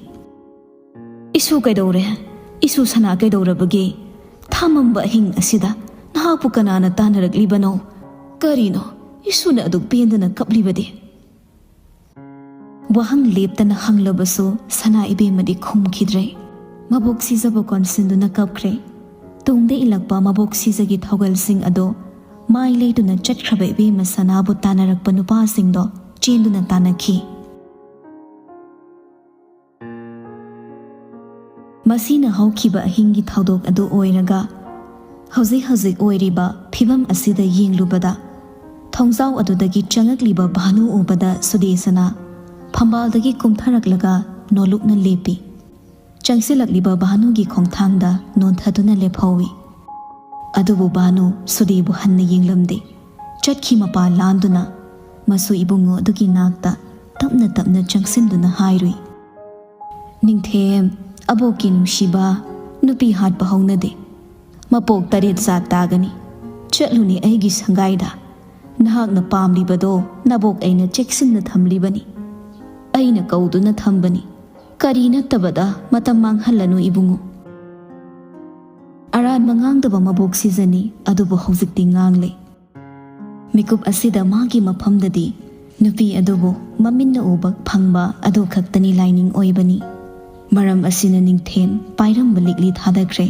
"ꯏꯁꯨ ꯀꯩꯗꯧꯔꯦ? ꯏꯁꯨ ꯁꯅꯥ ꯀꯩꯗꯧꯔꯕꯒꯦ? ꯊꯥꯃꯝꯕ ꯑꯍꯤꯡ ꯑꯁꯤꯗ ꯅꯍꯥꯛꯄꯨ ꯀꯅꯥꯅ ꯇꯥꯟꯅꯔꯛꯂꯤꯕꯅꯣ? ꯀꯔꯤꯅꯣ ꯏꯁꯨꯅ ꯑꯗꯨꯛ ꯄꯦꯟꯗꯅ ꯀꯞꯂꯤꯕꯗꯤ?" ꯋꯥꯍꯪ ꯂꯦꯞꯇꯅ ꯍꯪꯂꯕꯁꯨ ꯁꯅꯥ ꯏꯕꯦꯝꯃꯗꯤ ꯈꯨꯝꯈꯤꯗ꯭ꯔꯦ꯫ ꯃꯕꯣꯛ ꯁꯤꯖꯕ ꯀꯣꯟꯁꯤꯟꯗꯨꯅ ꯀꯞꯈ꯭ꯔꯦ꯫ ꯇꯨꯡꯗ ꯏꯜꯂꯛꯄ ꯃꯕꯣꯛ ꯁꯤꯖꯒꯤ ꯊꯧꯒꯜꯁꯤꯡ ꯑꯗꯣ ꯃꯥꯏ ꯂꯩꯗꯨꯅ ꯆꯠꯈ꯭ꯔꯕ ꯏꯕꯦꯝꯃ ꯁꯅꯥꯕꯨ ꯇꯥꯟꯅꯔꯛꯄ ꯅꯨꯄꯥꯁꯤꯡꯗꯣ ꯆꯦꯟꯗꯨꯅ ꯇꯥꯟꯅꯈꯤ꯫ ꯃꯁꯤꯅ ꯍꯧꯈꯤꯕ ꯑꯍꯤꯡꯒꯤ ꯊꯧꯗꯣꯛ ꯑꯗꯨ ꯑꯣꯏꯔꯒ, ꯍꯧꯖꯤꯛ ꯍꯧꯖꯤꯛ ꯑꯣꯏꯔꯤꯕ ꯐꯤꯕꯝ ꯑꯁꯤꯗ ꯌꯦꯡꯂꯨꯕꯗ, ꯊꯣꯡꯖꯥꯎ ꯑꯗꯨꯗꯒꯤ ꯆꯪꯉꯛꯂꯤꯕ ꯚꯥꯅꯨ ꯎꯕꯗ ꯁꯨꯗꯦꯁꯅ ꯐꯝꯕꯥꯜꯗꯒꯤ ꯀꯨꯝꯊꯔꯛꯂꯒ ꯅꯣꯂꯨꯛꯅ ꯂꯦꯞꯄꯤ꯫ ꯆꯪꯁꯤꯜꯂꯛꯂꯤꯕ ꯚꯥꯅꯨꯒꯤ ꯈꯣꯡꯊꯥꯡꯗ ꯅꯣꯟꯊꯗꯨꯅ ꯂꯦꯞꯍꯧꯏ꯫ ꯑꯗꯨꯕꯨ ꯚꯥꯅꯨ ꯁꯨꯗꯦꯕꯨ ꯍꯟꯅ ꯌꯦꯡꯂꯝꯗꯦ꯫ ꯆꯠꯈꯤ ꯃꯄꯥ ꯂꯥꯟꯗꯨꯅ ꯃꯁꯨ ꯏꯕꯨꯡꯉꯣ ꯑꯗꯨꯒꯤ ꯅꯥꯛꯇ ꯇꯞꯅ ꯇꯞꯅ ꯆꯪꯁꯤꯟꯗꯨꯅ ꯍꯥꯏꯔꯨꯏ, "ꯅꯤꯡꯊꯦꯝ, ꯑꯕꯣꯛꯀꯤ ꯅꯨꯡꯁꯤꯕ, ꯅꯨꯄꯤ ꯍꯥꯠꯄ ꯍꯧꯅꯗꯦ꯫ ꯃꯄꯣꯛ ꯇꯔꯦꯠ ꯆꯥ ꯇꯥꯒꯅꯤ꯫ ꯆꯠꯂꯨꯅꯦ ꯑꯩꯒꯤ ꯁꯪꯒꯥꯏꯗ꯫ "ꯅꯍꯥꯛꯅ ꯄꯥꯝꯂꯤꯕꯗꯣ ꯅꯕꯣꯛ ꯑꯩꯅ ꯆꯦꯛꯁꯤꯟꯅ ꯊꯝꯂꯤꯕꯅꯤ꯫ ꯑꯩꯅ ꯀꯧꯗꯨꯅ ꯊꯝꯕꯅꯤ꯫ ꯀꯔꯤ ꯅꯠꯇꯕꯗ ꯃꯇꯝ ꯃꯥꯡꯍꯜꯂꯅꯨ ꯏꯕꯨꯡꯉꯣ꯫" ꯑꯔꯥꯟꯕ ꯉꯥꯡꯗꯕ ꯃꯕꯣꯛ ꯁꯤꯖꯅꯤ, ꯑꯗꯨꯕꯨ ꯍꯧꯖꯤꯛꯇꯤ ꯉꯥꯡꯂꯦ꯫ ꯃꯤꯀꯨꯞ ꯑꯁꯤꯗ ꯃꯥꯒꯤ ꯃꯐꯝꯗꯗꯤ ꯅꯨꯄꯤ ꯑꯗꯨꯕꯨ ꯃꯃꯤꯠꯅ ꯎꯕ ꯐꯪꯕ ꯑꯗꯨ ꯈꯛꯇꯅꯤ ꯂꯥꯏꯅꯤꯡ ꯑꯣꯏꯕꯅꯤ꯫ ꯃꯔꯝ ꯑꯁꯤꯅ ꯅꯤꯡꯊꯦꯝ ꯄꯥꯏꯔꯝꯕ ꯂꯤꯛꯂꯤ ꯊꯥꯗꯈ꯭ꯔꯦ꯫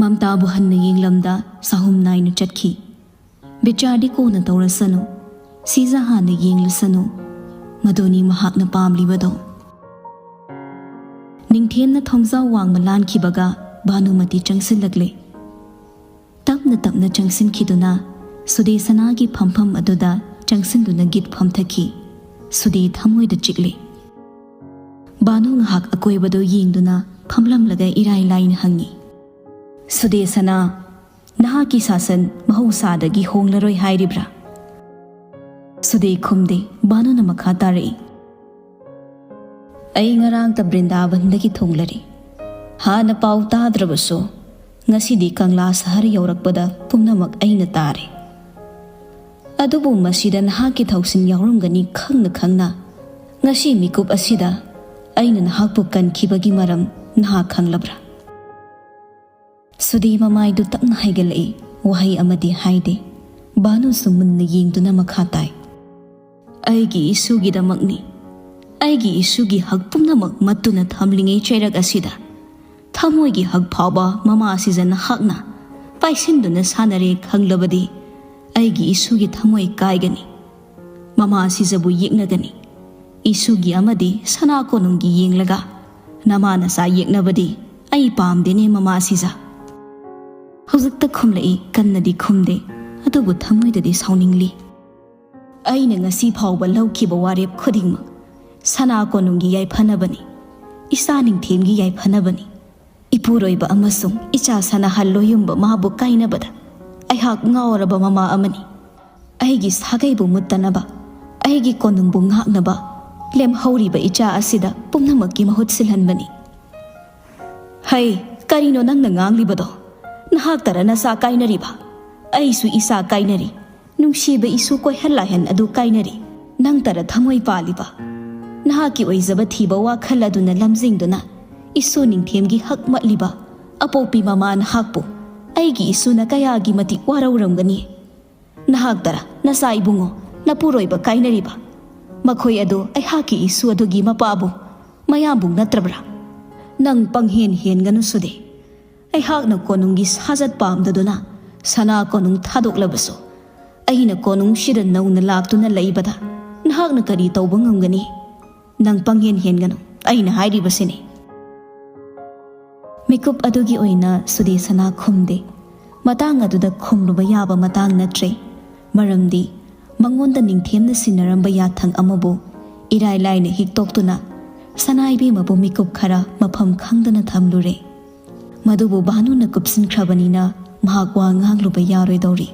ꯃꯝꯇꯥꯕꯨ ꯍꯟꯅ ꯌꯦꯡꯂꯝꯗ ꯆꯍꯨꯝ ꯅꯥꯏꯅ ꯆꯠꯈꯤ꯫ "ꯕꯤꯆꯥꯔꯗꯤ ꯀꯣꯟꯅ ꯇꯧꯔꯁꯅꯨ, ꯁꯤꯖ ꯍꯥꯟꯅ ꯌꯦꯡꯂꯁꯅꯨ, ꯃꯗꯨꯅꯤ ꯃꯍꯥꯛꯅ ꯄꯥꯝꯂꯤꯕꯗꯣ꯫" ꯅꯤꯡꯊꯦꯝꯅ ꯊꯣꯡꯖꯥꯎ ꯋꯥꯡꯃ ꯂꯥꯟꯈꯤꯕꯒ ꯚꯥꯅꯨꯃꯇꯤ ꯆꯪꯁꯤꯜꯂꯛꯂꯦ꯫ ꯇꯞꯅ ꯇꯞꯅ ꯆꯪꯁꯤꯟꯈꯤꯗꯨꯅ ꯁꯨꯗꯦꯁꯅꯥꯒꯤ ꯐꯝꯐꯝ ꯑꯗꯨꯗ ꯆꯪꯁꯤꯟꯗꯨꯅ ꯒꯤꯠ ꯐꯝꯊꯈꯤ꯫ ꯁꯨꯗꯦ ꯊꯃꯣꯏꯗ ꯆꯤꯛꯂꯤ꯫ ꯚꯥꯅꯨ ꯉꯥꯏꯍꯥꯛ ꯑꯀꯣꯏꯕꯗꯨ ꯌꯦꯡꯗꯨꯅ ꯐꯝꯂꯝꯂꯒ ꯏꯔꯥꯏ ꯂꯥꯏꯅ ꯍꯪꯉꯤ, "ꯁꯨꯗꯦꯁꯅꯥ, ꯅꯍꯥꯛꯀꯤ ꯁꯥꯁꯟ ꯃꯍꯧꯁꯥꯗꯒꯤ ꯍꯣꯡꯂꯔꯣꯏ ꯍꯥꯏꯔꯤꯕ꯭ꯔꯥ?" ꯁꯨꯗꯦ ꯈꯨꯝꯗꯦ꯫ ꯚꯥꯅꯨꯅ ꯃꯈꯥ ꯇꯥꯔꯛꯏ, "ꯑꯩ ꯉꯔꯥꯡꯇ ꯕ꯭ꯔꯤꯟꯗꯥꯕꯟꯗꯒꯤ ꯊꯨꯡꯂꯔꯤ꯫ ꯍꯥꯟꯅ ꯄꯥꯎ ꯇꯥꯗ꯭ꯔꯕꯁꯨ, ꯉꯁꯤꯗꯤ ꯀꯪꯂꯥ ꯁꯍꯔ ꯌꯧꯔꯛꯄꯗ ꯄꯨꯝꯅꯃꯛ ꯑꯩꯅ ꯇꯥꯔꯦ꯫ ꯑꯗꯨꯕꯨ ꯃꯁꯤꯗ ꯅꯍꯥꯛꯀꯤ ꯊꯧꯁꯤꯟ ꯌꯥꯎꯔꯝꯒꯅꯤ ꯈꯪꯅ ꯈꯪꯅ, ꯉꯁꯤ ꯃꯤꯀꯨꯞ ꯑꯁꯤꯗ ꯑꯩꯅ ꯅꯍꯥꯛꯄꯨ ꯀꯟꯈꯤꯕꯒꯤ ꯃꯔꯝ ꯅꯍꯥꯛ ꯈꯪꯂꯕ꯭ꯔꯥ?" ꯁꯨꯗꯤ ꯃꯃꯥꯏꯗꯨ ꯇꯞꯅ ꯍꯥꯏꯒꯠꯂꯛꯏ꯫ ꯋꯥꯍꯩ ꯑꯃꯗꯤ ꯍꯥꯏꯗꯦ꯫ ꯚꯥꯅꯨꯁꯨ ꯃꯨꯟꯅ ꯌꯦꯡꯗꯨꯅ ꯃꯈꯥ ꯇꯥꯏ, "ꯑꯩꯒꯤ ꯏꯁꯨꯒꯤꯗꯃꯛꯅꯤ꯫ ꯑꯩꯒꯤ ꯏꯁꯨꯒꯤ ꯍꯛ ꯄꯨꯝꯅꯃꯛ ꯃꯠꯇꯨꯅ ꯊꯝꯂꯤꯉꯩ ꯆꯩꯔꯛ ꯑꯁꯤꯗ, ꯊꯃꯣꯏꯒꯤ ꯍꯛ ꯐꯥꯎꯕ ꯃꯃꯥ ꯁꯤꯖ ꯅꯍꯥꯛꯅ ꯄꯥꯏꯁꯤꯟꯗꯨꯅ ꯁꯥꯟꯅꯔꯦ ꯈꯪꯂꯕꯗꯤ, ꯑꯩꯒꯤ ꯏꯁꯨꯒꯤ ꯊꯃꯣꯏ ꯀꯥꯏꯒꯅꯤ꯫ ꯃꯃꯥ ꯁꯤꯖꯕꯨ ꯌꯦꯛꯅꯒꯅꯤ꯫ ꯏꯁꯨꯒꯤ ꯑꯃꯗꯤ ꯁꯅꯥ ꯀꯣꯅꯨꯡꯒꯤ ꯌꯦꯡꯂꯒ ꯅꯃꯥ ꯅꯆꯥ ꯌꯦꯛꯅꯕꯗꯤ ꯑꯩ ꯄꯥꯝꯗꯦꯅꯦ ꯃꯃꯥ ꯁꯤꯖ꯫" ꯍꯧꯖꯤꯛꯇ ꯈꯨꯝꯂꯛꯏ, ꯀꯟꯅꯗꯤ ꯈꯨꯝꯗꯦ, ꯑꯗꯨꯕꯨ ꯊꯃꯣꯏꯗꯗꯤ ꯁꯥꯎꯅꯤꯡꯂꯤ꯫ "ꯑꯩꯅ ꯉꯁꯤ ꯐꯥꯎꯕ ꯂꯧꯈꯤꯕ ꯋꯥꯔꯦꯞ ꯈꯨꯗꯤꯡꯃꯛ ꯁꯅꯥ ꯀꯣꯅꯨꯡꯒꯤ ꯌꯥꯏꯐꯅꯕꯅꯤ, ꯏꯆꯥ ꯅꯤꯡꯊꯦꯝꯒꯤ ꯌꯥꯏꯐꯅꯕꯅꯤ꯫ ꯏꯄꯨꯔꯣꯏꯕ ꯑꯃꯁꯨꯡ ꯏꯆꯥ ꯁꯅꯥꯍꯜ ꯂꯣꯌꯨꯝꯕ ꯃꯥꯕꯨ ꯀꯥꯏꯅꯕꯗ ꯑꯩꯍꯥꯛ ꯉꯥꯎꯔꯕ ꯃꯃꯥ ꯑꯃꯅꯤ꯫ ꯑꯩꯒꯤ ꯁꯥꯒꯩꯕꯨ ꯃꯨꯠꯇꯅꯕ, ꯑꯩꯒꯤ ꯀꯣꯅꯨꯡꯕꯨ ꯉꯥꯛꯅꯕ ꯂꯦꯝꯍꯧꯔꯤꯕ ꯏꯆꯥ ꯑꯁꯤꯗ ꯄꯨꯝꯅꯃꯛꯀꯤ ꯃꯍꯨꯠ ꯁꯤꯜꯍꯟꯕꯅꯤ꯫" "ꯍꯩ, ꯀꯔꯤꯅꯣ ꯅꯪꯅ ꯉꯥꯡꯂꯤꯕꯗꯣ? ꯅꯍꯥꯛꯇꯔ ꯅꯆꯥ ꯀꯥꯏꯅꯔꯤꯕ? ꯑꯩꯁꯨ ꯏꯆꯥ ꯀꯥꯏꯅꯔꯤ꯫ ꯅꯨꯡꯁꯤꯕ ꯏꯁꯨ ꯀꯣꯏꯍꯟ ꯂꯥꯏꯍꯟ ꯑꯗꯨ ꯀꯥꯏꯅꯔꯦ꯫ ꯅꯪꯇꯔ ꯊꯃꯣꯏ ꯄꯥꯜꯂꯤꯕ? ꯅꯍꯥꯛꯀꯤ ꯑꯣꯏꯖꯕ ꯊꯤꯕ ꯋꯥꯈꯜ ꯑꯗꯨꯅ ꯂꯝꯖꯤꯡꯗꯨꯅ ꯏꯁꯨ ꯅꯤꯡꯊꯦꯝꯒꯤ ꯍꯛ ꯃꯠꯂꯤꯕ ꯑꯄꯣꯛꯄꯤ ꯃꯃꯥ ꯅꯍꯥꯛꯄꯨ ꯑꯩꯒꯤ ꯏꯁꯨꯅ ꯀꯌꯥꯒꯤ ꯃꯇꯤꯛ ꯋꯥꯔꯧꯔꯝꯒꯅꯤ꯫ ꯅꯍꯥꯛꯇꯔ ꯅꯆꯥ ꯏꯕꯨꯡꯉꯣ, ꯅꯄꯨꯔꯣꯏꯕ ꯀꯥꯏꯅꯔꯤꯕ? ꯃꯈꯣꯏ ꯑꯗꯨ ꯑꯩꯍꯥꯛꯀꯤ ꯏꯁꯨ ꯑꯗꯨꯒꯤ ꯃꯄꯥꯕꯨ ꯃꯌꯥꯝꯕꯨ ꯅꯠꯇ꯭ꯔꯕ꯭ꯔꯥ? ꯅꯪ ꯄꯪꯍꯦꯟ ꯍꯦꯟꯒꯅꯨ ꯁꯨꯗꯦ꯫ ꯑꯩꯍꯥꯛꯅ ꯀꯣꯅꯨꯡꯒꯤ ꯁꯥꯖꯠ ꯄꯥꯝꯗꯗꯨꯅ ꯁꯅꯥ ꯀꯣꯅꯨꯡ ꯊꯥꯗꯣꯛꯂꯕꯁꯨ, ꯑꯩꯅ ꯀꯣꯅꯨꯡꯁꯤꯗ ꯅꯧꯅ ꯂꯥꯛꯇꯨꯅ ꯂꯩꯕꯗ ꯅꯍꯥꯛꯅ ꯀꯔꯤ ꯇꯧꯕ ꯉꯝꯒꯅꯤ? ꯅꯪ ꯄꯪꯍꯦꯟ ꯍꯦꯟꯒꯅꯨ, ꯑꯩꯅ ꯍꯥꯏꯔꯤꯕꯁꯤꯅꯤ꯫ ꯃꯤꯀꯨꯞ ꯑꯗꯨꯒꯤ ꯑꯣꯏꯅ ꯁꯨꯗꯦꯁꯅꯥ ꯈꯨꯝꯗꯦ꯫ ꯃꯇꯥꯡ ꯑꯗꯨꯗ ꯈꯨꯝꯂꯨꯕ ꯌꯥꯕ ꯃꯇꯥꯡ ꯅꯠꯇ꯭ꯔꯦ꯫ ꯃꯔꯝꯗꯤ ꯃꯉꯣꯟꯗ ꯅꯤꯡꯊꯦꯝꯅ ꯁꯤꯟꯅꯔꯝꯕ ꯌꯥꯊꯪ ꯑꯃꯕꯨ ꯏꯔꯥꯏ ꯂꯥꯏꯅ ꯍꯤꯛꯇꯣꯛꯇꯨꯅ ꯁꯅꯥ ꯏꯕꯦꯝꯃꯕꯨ ꯃꯤꯀꯨꯞ ꯈꯔ ꯃꯐꯝ ꯈꯪꯗꯅ ꯊꯝꯂꯨꯔꯦ꯫ ꯃꯗꯨꯕꯨ ꯚꯥꯅꯨꯅ ꯀꯨꯞꯁꯤꯟꯈ꯭ꯔꯕꯅꯤꯅ ꯃꯍꯥꯛ ꯋꯥ ꯉꯥꯡꯂꯨꯕ ꯌꯥꯔꯣꯏꯗꯧꯔꯤ꯫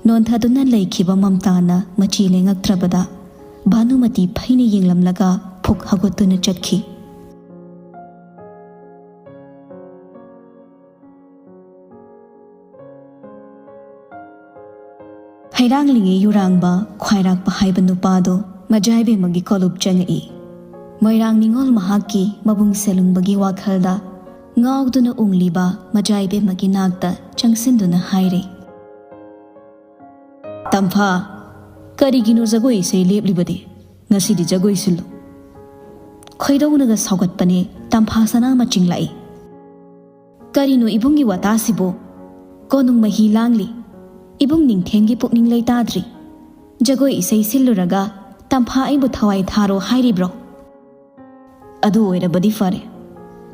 ꯅꯣꯟꯊꯗꯨꯅ ꯂꯩꯈꯤꯕ ꯃꯝꯇꯥꯅ ꯃꯆꯤ ꯂꯦꯡꯉꯛꯇ꯭ꯔꯕꯗ ꯚꯥꯅꯨꯃꯇꯤ ꯐꯩꯅ ꯌꯦꯡꯂꯝꯂꯒ ꯐꯨꯛ ꯍꯧꯒꯠꯇꯨꯅ ꯆꯠꯈꯤ꯫ ꯍꯩꯔꯥꯡꯂꯤꯉꯩ ꯌꯨꯔꯥꯡꯕ ꯈ꯭ꯋꯥꯏꯔꯥꯛꯄ ꯍꯥꯏꯕ ꯅꯨꯄꯥꯗꯣ ꯃꯖꯥꯏꯕꯦꯝꯃꯒꯤ ꯀꯣꯂꯨꯞ ꯆꯪꯉꯛꯏ꯫ ꯃꯣꯏꯔꯥꯡ ꯅꯤꯉꯣꯜ ꯃꯍꯥꯛꯀꯤ ꯃꯕꯨꯡ ꯁꯦꯂꯨꯡꯕꯒꯤ ꯋꯥꯈꯜꯗ ꯉꯥꯎꯗꯨꯅ ꯎꯪꯂꯤꯕ ꯃꯖꯥꯏꯕꯦꯝꯃꯒꯤ ꯅꯥꯛꯇ ꯆꯪꯁꯤꯟꯗꯨꯅ ꯍꯥꯏꯔꯦ, "ꯇꯝꯐꯥ, ꯀꯔꯤꯒꯤꯅꯣ ꯖꯒꯣꯏ ꯏꯁꯩ ꯂꯦꯞꯂꯤꯕꯗꯤ? ꯉꯁꯤꯗꯤ ꯖꯒꯣꯏ ꯁꯤꯜꯂꯨ꯫" ꯈꯣꯏꯗꯧꯅꯒ ꯁꯥꯎꯒꯠꯄꯅꯦ ꯇꯝꯐꯥ ꯁꯅꯥ ꯃꯆꯤꯡ ꯂꯥꯛꯏ꯫ "ꯀꯔꯤꯅꯣ ꯏꯕꯨꯡꯒꯤ ꯋꯥꯇꯥꯁꯤꯕꯨ? ꯀꯣꯅꯨꯡ ꯃꯍꯤ ꯂꯥꯡꯂꯤ꯫ ꯏꯕꯨꯡ ꯅꯤꯡꯊꯦꯝꯒꯤ ꯄꯨꯛꯅꯤꯡ ꯂꯩꯇꯥꯗ꯭ꯔꯤ꯫ ꯖꯒꯣꯏ ꯏꯁꯩ ꯁꯤꯜꯂꯨꯔꯒ ꯇꯝꯐꯥ ꯑꯩꯕꯨ ꯊꯋꯥꯏ ꯊꯥꯔꯣ ꯍꯥꯏꯔꯤꯕ꯭ꯔꯣ? ꯑꯗꯨ ꯑꯣꯏꯔꯕꯗꯤ ꯐꯔꯦ꯫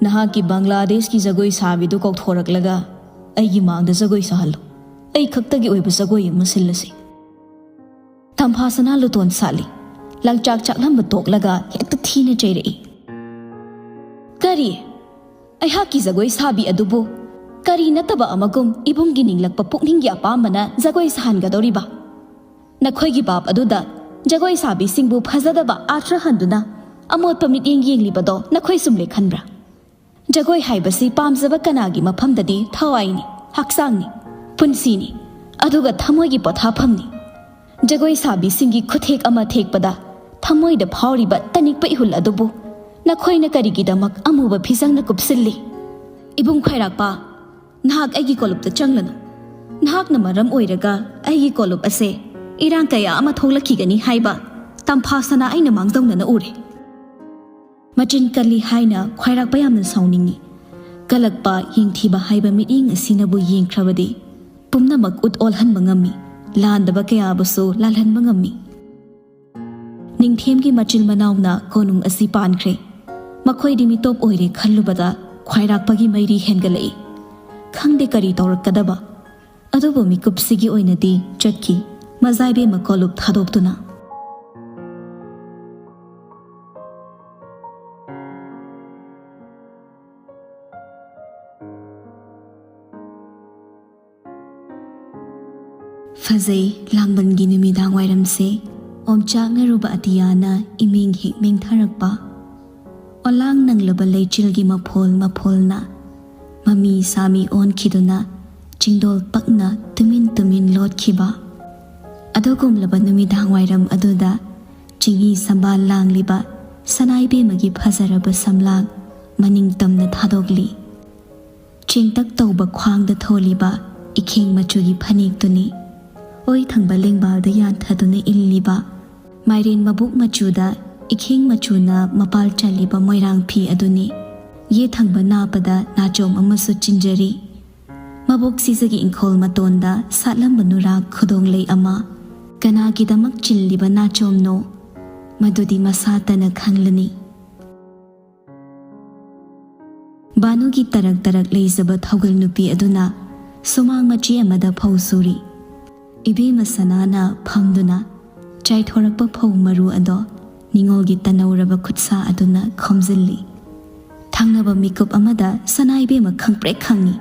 ꯅꯍꯥꯛꯀꯤ ꯕꯪꯒ꯭ꯂꯥꯗꯦꯁꯀꯤ ꯖꯒꯣꯏ ꯁꯥꯕꯤꯗꯨ ꯀꯧꯊꯣꯔꯛꯂꯒ ꯑꯩꯒꯤ ꯃꯥꯡꯗ ꯖꯒꯣꯏ ꯁꯥꯍꯜꯂꯨ꯫ ꯑꯩ ꯈꯛꯇꯒꯤ ꯑꯣꯏꯕ ꯖꯒꯣꯏ ꯑꯃ ꯁꯤꯜꯂꯁꯤ꯫" ꯇꯝꯐꯥ ꯁꯅꯥ ꯂꯨꯇꯣꯟ ꯁꯥꯠꯂꯤ꯫ ꯂꯪꯆꯥꯛ ꯆꯥꯛꯂꯝꯕ ꯇꯣꯛꯂꯒ ꯍꯦꯛꯇ ꯊꯤꯅ ꯆꯩꯔꯛꯏ꯫ "ꯀꯔꯤ? ꯑꯩꯍꯥꯛꯀꯤ ꯖꯒꯣꯏ ꯁꯥꯕꯤ ꯑꯗꯨꯕꯨ ꯀꯔꯤ ꯅꯠꯇꯕ ꯑꯃꯒꯨꯝ ꯏꯕꯨꯡꯒꯤ ꯅꯤꯡꯂꯛꯄ ꯄꯨꯛꯅꯤꯡꯒꯤ ꯑꯄꯥꯝꯕꯅ ꯖꯒꯣꯏ ꯁꯥꯍꯟꯒꯗꯧꯔꯤꯕ? ꯅꯈꯣꯏꯒꯤ ꯕꯥꯞ ꯑꯗꯨꯗ ꯖꯒꯣꯏ ꯁꯥꯕꯤꯁꯤꯡꯕꯨ ꯐꯖꯗꯕ ꯑꯥꯔꯊ ꯍꯟꯗꯨꯅ ꯑꯃꯣꯠꯄ ꯃꯤꯠꯌꯦꯡ ꯌꯦꯡꯂꯤꯕꯗꯣ ꯅꯈꯣꯏ ꯁꯨꯝꯂꯦ ꯈꯟꯕ꯭ꯔꯥ? ꯖꯒꯣꯏ ꯍꯥꯏꯕꯁꯤ ꯄꯥꯝꯖꯕ ꯀꯅꯥꯒꯤ ꯃꯐꯝꯗꯗꯤ ꯊꯋꯥꯏꯅꯤ, ꯍꯛꯆꯥꯡꯅꯤ, ꯄꯨꯟꯁꯤꯅꯤ꯫ ꯑꯗꯨꯒ ꯊꯃꯣꯏꯒꯤ ꯄꯣꯊꯥꯐꯝꯅꯤ꯫ ꯖꯒꯣꯏ ꯁꯥꯕꯤꯁꯤꯡꯒꯤ ꯈꯨꯊꯦꯛ ꯑꯃ ꯊꯦꯛꯄꯗ ꯊꯃꯣꯏꯗ ꯐꯥꯎꯔꯤꯕ ꯇꯅꯤꯛꯄ ꯏꯍꯨꯜ ꯑꯗꯨꯕꯨ ꯅꯈꯣꯏꯅ ꯀꯔꯤꯒꯤꯗꯃꯛ ꯑꯃꯨꯕ ꯐꯤꯖꯪꯅ ꯀꯨꯞꯁꯤꯜꯂꯤ? ꯏꯕꯨꯡ ꯈ꯭ꯋꯥꯏꯔꯥꯛꯄ, ꯅꯍꯥꯛ ꯑꯩꯒꯤ ꯀꯣꯂꯨꯞꯇ ꯆꯪꯂꯅꯨ꯫ ꯅꯍꯥꯛꯅ ꯃꯔꯝ ꯑꯣꯏꯔꯒ ꯑꯩꯒꯤ ꯀꯣꯂꯨꯞ ꯑꯁꯦ ꯏꯔꯥꯡ ꯀꯌꯥ ꯑꯃ ꯊꯣꯛꯂꯛꯈꯤꯒꯅꯤ ꯍꯥꯏꯕ ꯇꯝꯐꯥ ꯁꯅꯥ ꯑꯩꯅ ꯃꯥꯡꯖꯧꯅꯅ ꯎꯔꯦ꯫ ꯃꯆꯤꯟ ꯀꯜꯂꯤ ꯍꯥꯏꯅ ꯈ꯭ꯋꯥꯏꯔꯥꯛꯄ ꯌꯥꯝꯅ ꯁꯥꯎꯅꯤꯡꯏ꯫ ꯀꯜꯂꯛꯄ, ꯌꯦꯡꯊꯤꯕ ꯍꯥꯏꯕ ꯃꯤꯠꯌꯦꯡ ꯑꯁꯤꯅꯕꯨ ꯌꯦꯡꯈ꯭ꯔꯕꯗꯤ ꯄꯨꯝꯅꯃꯛ ꯎꯠ ꯑꯣꯜꯍꯟꯕ ꯉꯝꯃꯤ, ꯂꯥꯟꯗꯕ ꯀꯌꯥꯕꯨꯁꯨ ꯂꯥꯜꯍꯟꯕ ꯉꯝꯃꯤ꯫ ꯅꯤꯡꯊꯦꯝꯒꯤ ꯃꯆꯤꯜ ꯃꯅꯥꯎꯅ ꯀꯣꯅꯨꯡ ꯑꯁꯤ ꯄꯥꯟꯈ꯭ꯔꯦ꯫ ꯃꯈꯣꯏꯗꯤ ꯃꯤꯇꯣꯞ ꯑꯣꯏꯔꯦ ꯈꯜꯂꯨꯕꯗ ꯈ꯭ꯋꯥꯏꯔꯥꯛꯄꯒꯤ ꯃꯩꯔꯤ ꯍꯦꯟꯒꯠꯂꯛꯏ꯫ ꯈꯪꯗꯦ ꯀꯔꯤ ꯇꯧꯔꯛꯀꯗꯕ꯫ ꯑꯗꯨꯕꯨ ꯃꯤꯀꯨꯞꯁꯤꯒꯤ ꯑꯣꯏꯅꯗꯤ ꯆꯠꯈꯤ ꯃꯖꯥꯏꯕꯦꯝꯃ ꯀꯣꯂꯨꯞ ꯊꯥꯗꯣꯛꯇꯨꯅ꯫ ꯐꯖꯩ ꯂꯥꯡꯕꯟꯒꯤ ꯅꯨꯃꯤꯗꯥꯡ ꯋꯥꯏꯔꯝꯁꯦ꯫ ꯑꯣꯝꯆꯥꯛꯅꯔꯨꯕ ꯑꯇꯤꯌꯥꯅ ꯏꯃꯦꯡ ꯍꯦꯛ ꯃꯦꯡꯊꯔꯛꯄ꯫ ꯑꯣꯂꯥꯡ ꯅꯪꯂꯕ ꯂꯩꯆꯤꯜꯒꯤ ꯃꯐꯣꯜ ꯃꯐꯣꯜꯅ ꯃꯃꯤ ꯁꯥꯃꯤ ꯑꯣꯟꯈꯤꯗꯨꯅ ꯆꯤꯡꯗꯣꯜ ꯄꯛꯅ ꯇꯨꯃꯤꯟ ꯇꯨꯃꯤꯟ ꯂꯣꯠꯈꯤꯕ꯫ ꯑꯗꯨꯒꯨꯝꯂꯕ ꯅꯨꯃꯤꯗꯥꯡ ꯋꯥꯏꯔꯝ ꯑꯗꯨꯗ ꯆꯤꯡꯍꯤ ꯁꯝꯕꯥꯜ ꯂꯥꯡꯂꯤꯕ ꯁꯅꯥꯏꯕꯦꯝꯃꯒꯤ ꯐꯖꯔꯕ ꯁꯝꯂꯥꯡ ꯃꯅꯤꯡ ꯇꯝꯅ ꯊꯥꯗꯣꯛꯂꯤ꯫ ꯆꯦꯡꯇꯛ ꯇꯧꯕ ꯈ꯭ꯋꯥꯡꯗ ꯊꯣꯜꯂꯤꯕ ꯏꯈꯦꯡ ꯃꯆꯨꯒꯤ ꯐꯅꯦꯛꯇꯨꯅꯤ꯫ ꯑꯣꯏ ꯊꯪꯕ ꯂꯦꯡꯕꯥꯜꯗ ꯌꯥꯟꯊꯗꯨꯅ ꯏꯜꯂꯤꯕ ꯃꯥꯏꯔꯦꯟ ꯃꯕꯨꯛ ꯃꯆꯨꯗ ꯏꯈꯦꯡ ꯃꯆꯨꯅ ꯃꯄꯥꯜ ꯆꯜꯂꯤꯕ ꯃꯣꯏꯔꯥꯡ ꯐꯤ ꯑꯗꯨꯅꯤ꯫ ꯌꯦꯠ ꯊꯪꯕ ꯅꯥꯞꯄꯗ ꯅꯥꯆꯣꯝ ꯑꯃꯁꯨ ꯆꯤꯟꯖꯔꯤ꯫ ꯃꯕꯣꯛ ꯁꯤꯖꯒꯤ ꯏꯪꯈꯣꯜ ꯃꯇꯣꯟꯗ ꯁꯥꯠꯂꯝꯕ ꯅꯨꯔꯥ ꯈꯨꯗꯣꯡꯂꯩ ꯑꯃ꯫ ꯀꯅꯥꯒꯤꯗꯃꯛ ꯆꯤꯜꯂꯤꯕ ꯅꯥꯆꯣꯝꯅꯣ? ꯃꯗꯨꯗꯤ ꯃꯁꯥꯇꯅ ꯈꯪꯂꯅꯤ꯫ ꯕꯥꯅꯨꯒꯤ ꯇꯔꯛ ꯇꯔꯛ ꯂꯩꯖꯕ ꯊꯧꯒꯜ ꯅꯨꯄꯤ ꯑꯗꯨꯅ ꯁꯨꯃꯥꯡ ꯃꯆꯦ ꯑꯃꯗ ꯐꯧ ꯁꯨꯔꯤ꯫ ꯏꯕꯦꯝꯃ ꯁꯅꯥꯅ ꯐꯝꯗꯨꯅ ꯆꯥꯏꯊꯣꯔꯛꯄ ꯐꯧ ꯃꯔꯨ ꯑꯗꯣ ꯅꯤꯉꯣꯜꯒꯤ ꯇꯅꯧꯔꯕ ꯈꯨꯠꯁꯥ ꯑꯗꯨꯅ ꯈꯣꯝꯖꯤꯜꯂꯤ꯫ ꯊꯪꯅꯕ ꯃꯤꯀꯨꯞ ꯑꯃꯗ ꯁꯅꯥ ꯏꯕꯦꯝꯃ ꯈꯪꯄ꯭ꯔꯦꯛ ꯈꯪꯉꯤ꯫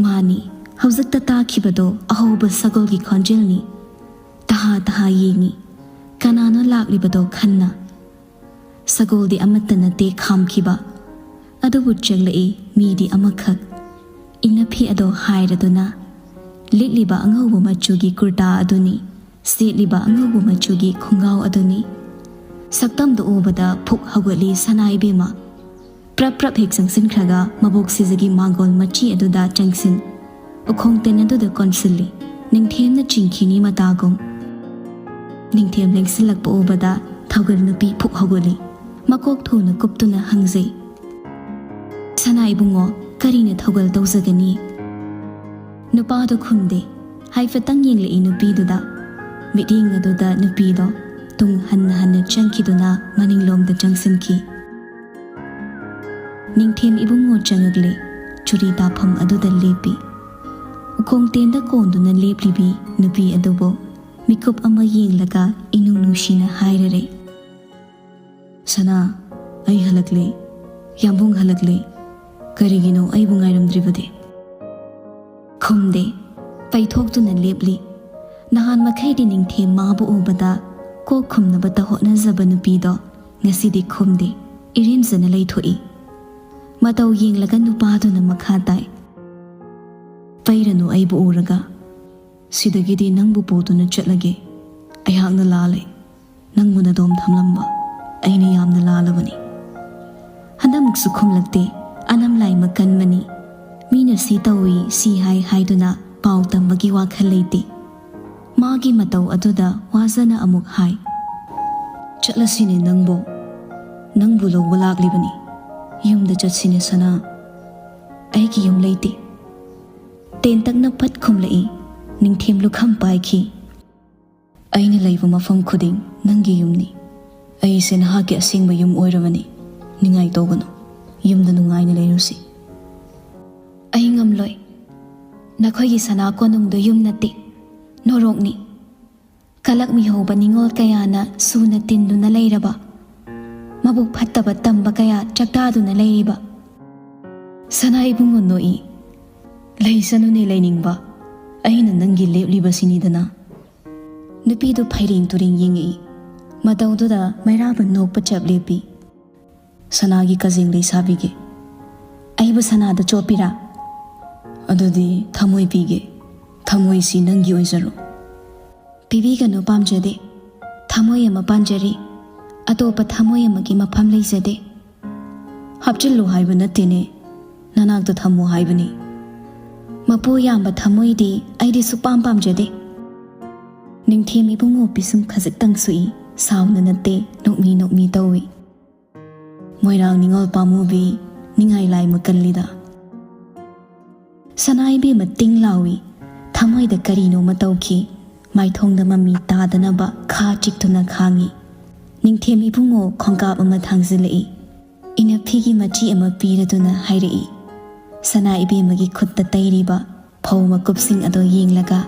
ꯃꯥꯅꯤ, ꯍꯧꯖꯤꯛꯇ ꯇꯥꯈꯤꯕꯗꯣ ꯑꯍꯧꯕ ꯁꯒꯣꯜꯒꯤ ꯈꯣꯟꯖꯦꯜꯅꯤ꯫ ꯇꯍꯥ ꯇꯍꯥ ꯌꯦꯡꯉꯤ꯫ ꯀꯅꯥꯅꯣ ꯂꯥꯛꯂꯤꯕꯗꯣ ꯈꯟꯅ꯫ ꯁꯒꯣꯜꯗꯤ ꯑꯃꯠꯇ ꯅꯠꯇꯦ ꯈꯥꯝꯈꯤꯕ꯫ ꯑꯗꯨꯕꯨ ꯆꯦꯜꯂꯛꯏ ꯃꯤꯗꯤ ꯑꯃꯈꯛ꯫ ꯏꯟꯅꯐꯤ ꯑꯗꯣ ꯍꯥꯏꯔꯗꯨꯅ ꯂꯤꯠꯂꯤꯕ ꯑꯉꯧꯕ ꯃꯆꯨꯒꯤ ꯀꯨꯔꯇꯥ ꯑꯗꯨꯅꯤ, ꯁꯦꯠꯂꯤꯕ ꯑꯉꯧꯕ ꯃꯆꯨꯒꯤ ꯈꯣꯡꯒ꯭ꯔꯥꯎ ꯑꯗꯨꯅꯤ꯫ ꯁꯛꯇꯝꯗꯨ ꯎꯕꯗ ꯐꯨꯛ ꯍꯧꯒꯠꯂꯤ ꯁꯅꯥ ꯏꯕꯦꯝꯃ꯫ ꯄ꯭ꯔꯞ ꯄ꯭ꯔꯞ ꯍꯦꯛ ꯆꯪꯁꯤꯟꯈ꯭ꯔꯒ ꯃꯕꯣꯛ ꯁꯤꯖꯒꯤ ꯃꯥꯡꯒꯣꯜ ꯃꯆꯤ ꯑꯗꯨꯗ ꯆꯪꯁꯤꯟ꯫ ꯎꯈꯣꯡ ꯇꯦꯟ ꯑꯗꯨꯗ ꯀꯣꯟꯁꯤꯜꯂꯤ꯫ ꯅꯤꯡꯊꯦꯝꯅ ꯆꯤꯡꯈꯤꯅꯤ ꯃꯇꯥꯒꯨꯝ꯫ ꯅꯤꯡꯊꯦꯝ ꯂꯦꯡꯁꯤꯜꯂꯛꯄ ꯎꯕꯗ ꯊꯧꯒꯜ ꯅꯨꯄꯤ ꯐꯨꯛ ꯍꯧꯒꯠꯂꯤ꯫ ꯃꯀꯣꯛ ꯊꯨꯅ ꯀꯨꯞꯇꯨꯅ ꯍꯪꯖꯩ, "ꯁꯅꯥ ꯏꯕꯨꯡꯉꯣ, ꯀꯔꯤꯅ ꯊꯧꯒꯜ ꯇꯧꯖꯒꯅꯤ?" ꯅꯨꯄꯥꯗꯣ ꯈꯨꯝꯗꯦ꯫ ꯍꯥꯏꯐꯦꯠꯇꯪ ꯌꯦꯡꯂꯛꯏ ꯅꯨꯄꯤꯗꯨꯗ꯫ ꯃꯤꯠꯌꯦꯡ ꯑꯗꯨꯗ ꯅꯨꯄꯤꯗꯣ ꯇꯨꯡ ꯍꯟꯅ ꯍꯟꯅ ꯆꯪꯈꯤꯗꯨꯅ ꯃꯅꯤꯡꯂꯣꯝꯗ ꯆꯪꯁꯤꯟꯈꯤ꯫ ꯅꯤꯡꯊꯦꯝ ꯏꯕꯨꯡꯉꯣ ꯆꯪꯉꯛꯂꯦ꯫ ꯆꯨꯔꯤ ꯇꯥꯐꯝ ꯑꯗꯨꯗ ꯂꯦꯞꯄꯤ꯫ ꯎꯈꯣꯡ ꯇꯦꯟꯗ ꯀꯣꯟꯗꯨꯅ ꯂꯦꯞꯂꯤꯕꯤ ꯅꯨꯄꯤ ꯑꯗꯨꯕꯨ ꯃꯤꯀꯨꯞ ꯑꯃ ꯌꯦꯡꯂꯒ ꯏꯅꯨꯡ ꯅꯨꯡꯁꯤꯅ ꯍꯥꯏꯔꯔꯦ, "ꯁꯅꯥ, ꯑꯩ ꯍꯜꯂꯛꯂꯦ꯫ ꯌꯥꯝꯕꯨꯡ ꯍꯜꯂꯛꯂꯦ꯫ ꯀꯔꯤꯒꯤꯅꯣ ꯑꯩꯕꯨ ꯉꯥꯏꯔꯝꯗ꯭ꯔꯤꯕꯗꯤ?" ꯈꯨꯝꯗꯦ꯫ ꯄꯩꯊꯣꯛꯇꯨꯅ ꯂꯦꯞꯂꯤ꯫ ꯅꯍꯥꯟ ꯃꯈꯩꯗꯤ ꯅꯤꯡꯊꯦꯝ ꯃꯥꯕꯨ ꯎꯕꯗ ꯀꯣꯛ ꯈꯨꯝꯅꯕꯇ ꯍꯣꯠꯅꯖꯕ ꯅꯨꯄꯤꯗꯣ ꯉꯁꯤꯗꯤ ꯈꯨꯝꯗꯦ꯫ ꯏꯔꯦꯝꯖꯅ ꯂꯩꯊꯣꯛꯏ꯫ ꯃꯇꯧ ꯌꯦꯡꯂꯒ ꯅꯨꯄꯥꯗꯨꯅ ꯃꯈꯥ ꯇꯥꯏ, "ꯄꯩꯔꯅꯨ ꯑꯩꯕꯨ ꯎꯔꯒ꯫ ꯁꯤꯗꯒꯤꯗꯤ ꯅꯪꯕꯨ ꯄꯨꯗꯨꯅ ꯆꯠꯂꯒꯦ꯫ ꯑꯩꯍꯥꯛꯅ ꯂꯥꯜꯂꯦ꯫ ꯅꯪꯕꯨ ꯅꯗꯣꯝ ꯊꯝꯂꯝꯕ ꯑꯩꯅ ꯌꯥꯝꯅ ꯂꯥꯜꯂꯕꯅꯤ꯫" ꯍꯟꯗꯛꯃꯨꯛꯁꯨ ꯈꯨꯝꯂꯛꯇꯦ꯫ ꯑꯅꯝꯂꯥꯏ ꯃꯀꯟꯕꯅꯤ꯫ ꯃꯤꯅ ꯁꯤ ꯇꯧꯏ, ꯁꯤ ꯍꯥꯏ ꯍꯥꯏꯗꯨꯅ ꯄꯥꯎ ꯇꯝꯕꯒꯤ ꯋꯥꯈꯜ ꯂꯩꯇꯦ꯫ ꯃꯥꯒꯤ ꯃꯇꯧ ꯑꯗꯨꯗ ꯋꯥꯖꯅ ꯑꯃꯨꯛ ꯍꯥꯏ, "ꯆꯠꯂꯁꯤꯅꯦ ꯅꯪꯕꯨ꯫ ꯅꯪꯕꯨ ꯂꯧꯕ ꯂꯥꯛꯂꯤꯕꯅꯤ꯫ ꯌꯨꯝꯗ ꯆꯠꯁꯤꯅꯦ ꯁꯅꯥ꯫ ꯑꯩꯒꯤ ꯌꯨꯝ ꯂꯩꯇꯦ꯫" ꯇꯦꯟꯇꯛꯅ ꯐꯠ ꯈꯨꯝꯂꯛꯏ꯫ ꯅꯤꯡꯊꯦꯝ ꯂꯨꯈꯝ ꯄꯥꯏꯈꯤ꯫ "ꯑꯩꯅ ꯂꯩꯕ ꯃꯐꯝ ꯈꯨꯗꯤꯡ ꯅꯪꯒꯤ ꯌꯨꯝꯅꯤ꯫ ꯑꯩꯁꯦ ꯅꯍꯥꯛꯀꯤ ꯑꯁꯦꯡꯕ ꯌꯨꯝ ꯑꯣꯏꯔꯕꯅꯤ꯫ ꯅꯤꯡꯉꯥꯏ ꯇꯧꯒꯅꯨ꯫ ꯌꯨꯝꯗ ꯅꯨꯡꯉꯥꯏꯅ ꯂꯩꯔꯨꯁꯤ꯫" "ꯑꯩ ꯉꯝꯂꯣꯏ꯫ ꯅꯈꯣꯏꯒꯤ ꯁꯅꯥ ꯀꯣꯅꯨꯡꯗꯨ ꯌꯨꯝ ꯅꯠꯇꯦ, ꯅꯣꯔꯣꯛꯅꯤ꯫ ꯀꯂꯛ ꯃꯤꯍꯧꯕ ꯅꯤꯉꯣꯜ ꯀꯌꯥꯅ ꯁꯨꯅ ꯇꯤꯟꯗꯨꯅ ꯂꯩꯔꯕ, ꯃꯕꯨꯛ ꯐꯠꯇꯕ ꯇꯝꯕ ꯀꯌꯥ ꯆꯥꯛꯇꯥꯗꯨꯅ ꯂꯩꯔꯤꯕ꯫" ꯁꯅꯥ ꯏꯕꯨꯡꯉꯣ ꯅꯣꯛꯏ꯫ "ꯂꯩꯁꯅꯨꯅꯦ ꯂꯩꯅꯤꯡꯕ, ꯑꯩꯅ ꯅꯪꯒꯤ ꯂꯦꯞꯂꯤꯕꯁꯤꯅꯤꯗꯅ꯫" ꯅꯨꯄꯤꯗꯨ ꯐꯩꯔꯦꯡ ꯇꯨꯔꯦꯡ ꯌꯦꯡꯉꯛꯏ꯫ ꯃꯇꯧꯗꯨꯗ ꯃꯩꯔꯥꯕ ꯅꯣꯛꯄ ꯆꯞ ꯂꯦꯞꯄꯤ꯫ "ꯁꯅꯥꯒꯤ ꯀꯖꯦꯡ ꯂꯩꯁꯥꯕꯤꯒꯦ꯫ ꯑꯩꯕꯨ ꯁꯅꯥꯗ ꯆꯣꯞꯄꯤꯔꯥ? ꯑꯗꯨꯗꯤ ꯊꯃꯣꯏ ꯄꯤꯒꯦ꯫ ꯊꯃꯣꯏꯁꯤ ꯅꯪꯒꯤ ꯑꯣꯏꯖꯔꯣ꯫ ꯄꯤꯕꯤꯒꯅꯨ ꯄꯥꯝꯖꯗꯦ꯫ ꯊꯃꯣꯏ ꯑꯃ ꯄꯥꯟꯖꯔꯤ꯫ ꯑꯇꯣꯞꯄ ꯊꯃꯣꯏ ꯑꯃꯒꯤ ꯃꯐꯝ ꯂꯩꯖꯗꯦ꯫ ꯍꯥꯞꯆꯤꯜꯂꯨ ꯍꯥꯏꯕ ꯅꯠꯇꯦꯅꯦ, ꯅꯅꯥꯛꯇ ꯊꯝꯃꯨ ꯍꯥꯏꯕꯅꯤ꯫ ꯃꯄꯨ ꯌꯥꯝꯕ ꯊꯃꯣꯏꯗꯤ ꯑꯩꯗꯤ ꯁꯨꯛꯄꯥꯝ ꯄꯥꯝꯖꯗꯦ꯫ ꯅꯤꯡꯊꯦꯝ ꯏꯕꯨꯡꯉꯣ ꯄꯤꯁꯨꯝ ꯈꯖꯤꯛꯇꯪ ꯁꯨꯏ, ꯁꯥꯎꯅ ꯅꯠꯇꯦ, ꯅꯣꯛꯃꯤ ꯅꯣꯛꯃꯤ ꯇꯧꯏ꯫ ꯃꯣꯏꯔꯥꯡ ꯅꯤꯉꯣꯜ ꯄꯥꯝꯃꯨꯕꯤ, ꯅꯤꯡꯉꯥꯏ ꯂꯥꯏ ꯃꯀꯜꯂꯤꯗ꯫ ꯁꯅꯥ ꯏꯕꯦꯝꯃ ꯇꯤꯡ ꯂꯥꯎꯏ, ꯊꯃꯣꯏꯗ ꯀꯔꯤꯅꯣꯃ ꯇꯧꯈꯤ꯫ ꯃꯥꯏꯊꯣꯡꯗ ꯃꯃꯤ ꯇꯥꯗꯅꯕ ꯈꯥ ꯆꯤꯛꯇꯨꯅ ꯈꯥꯡꯉꯤ꯫ ꯅꯤꯡꯊꯦꯝ ꯏꯕꯨꯡꯉꯣ ꯈꯣꯡꯀꯥꯞ ꯑꯃ ꯊꯥꯡꯖꯤꯜꯂꯛꯏ꯫ ꯏꯅꯐꯤꯒꯤ ꯃꯆꯤ ꯑꯃ ꯄꯤꯔꯗꯨꯅ ꯍꯥꯏꯔꯛꯏ, ꯁꯅꯥ ꯏꯕꯦꯝꯃꯒꯤ ꯈꯨꯠꯇ ꯇꯩꯔꯤꯕ ꯐꯧ ꯃꯀꯨꯞꯁꯤꯡ ꯑꯗꯨ ꯌꯦꯡꯂꯒ꯫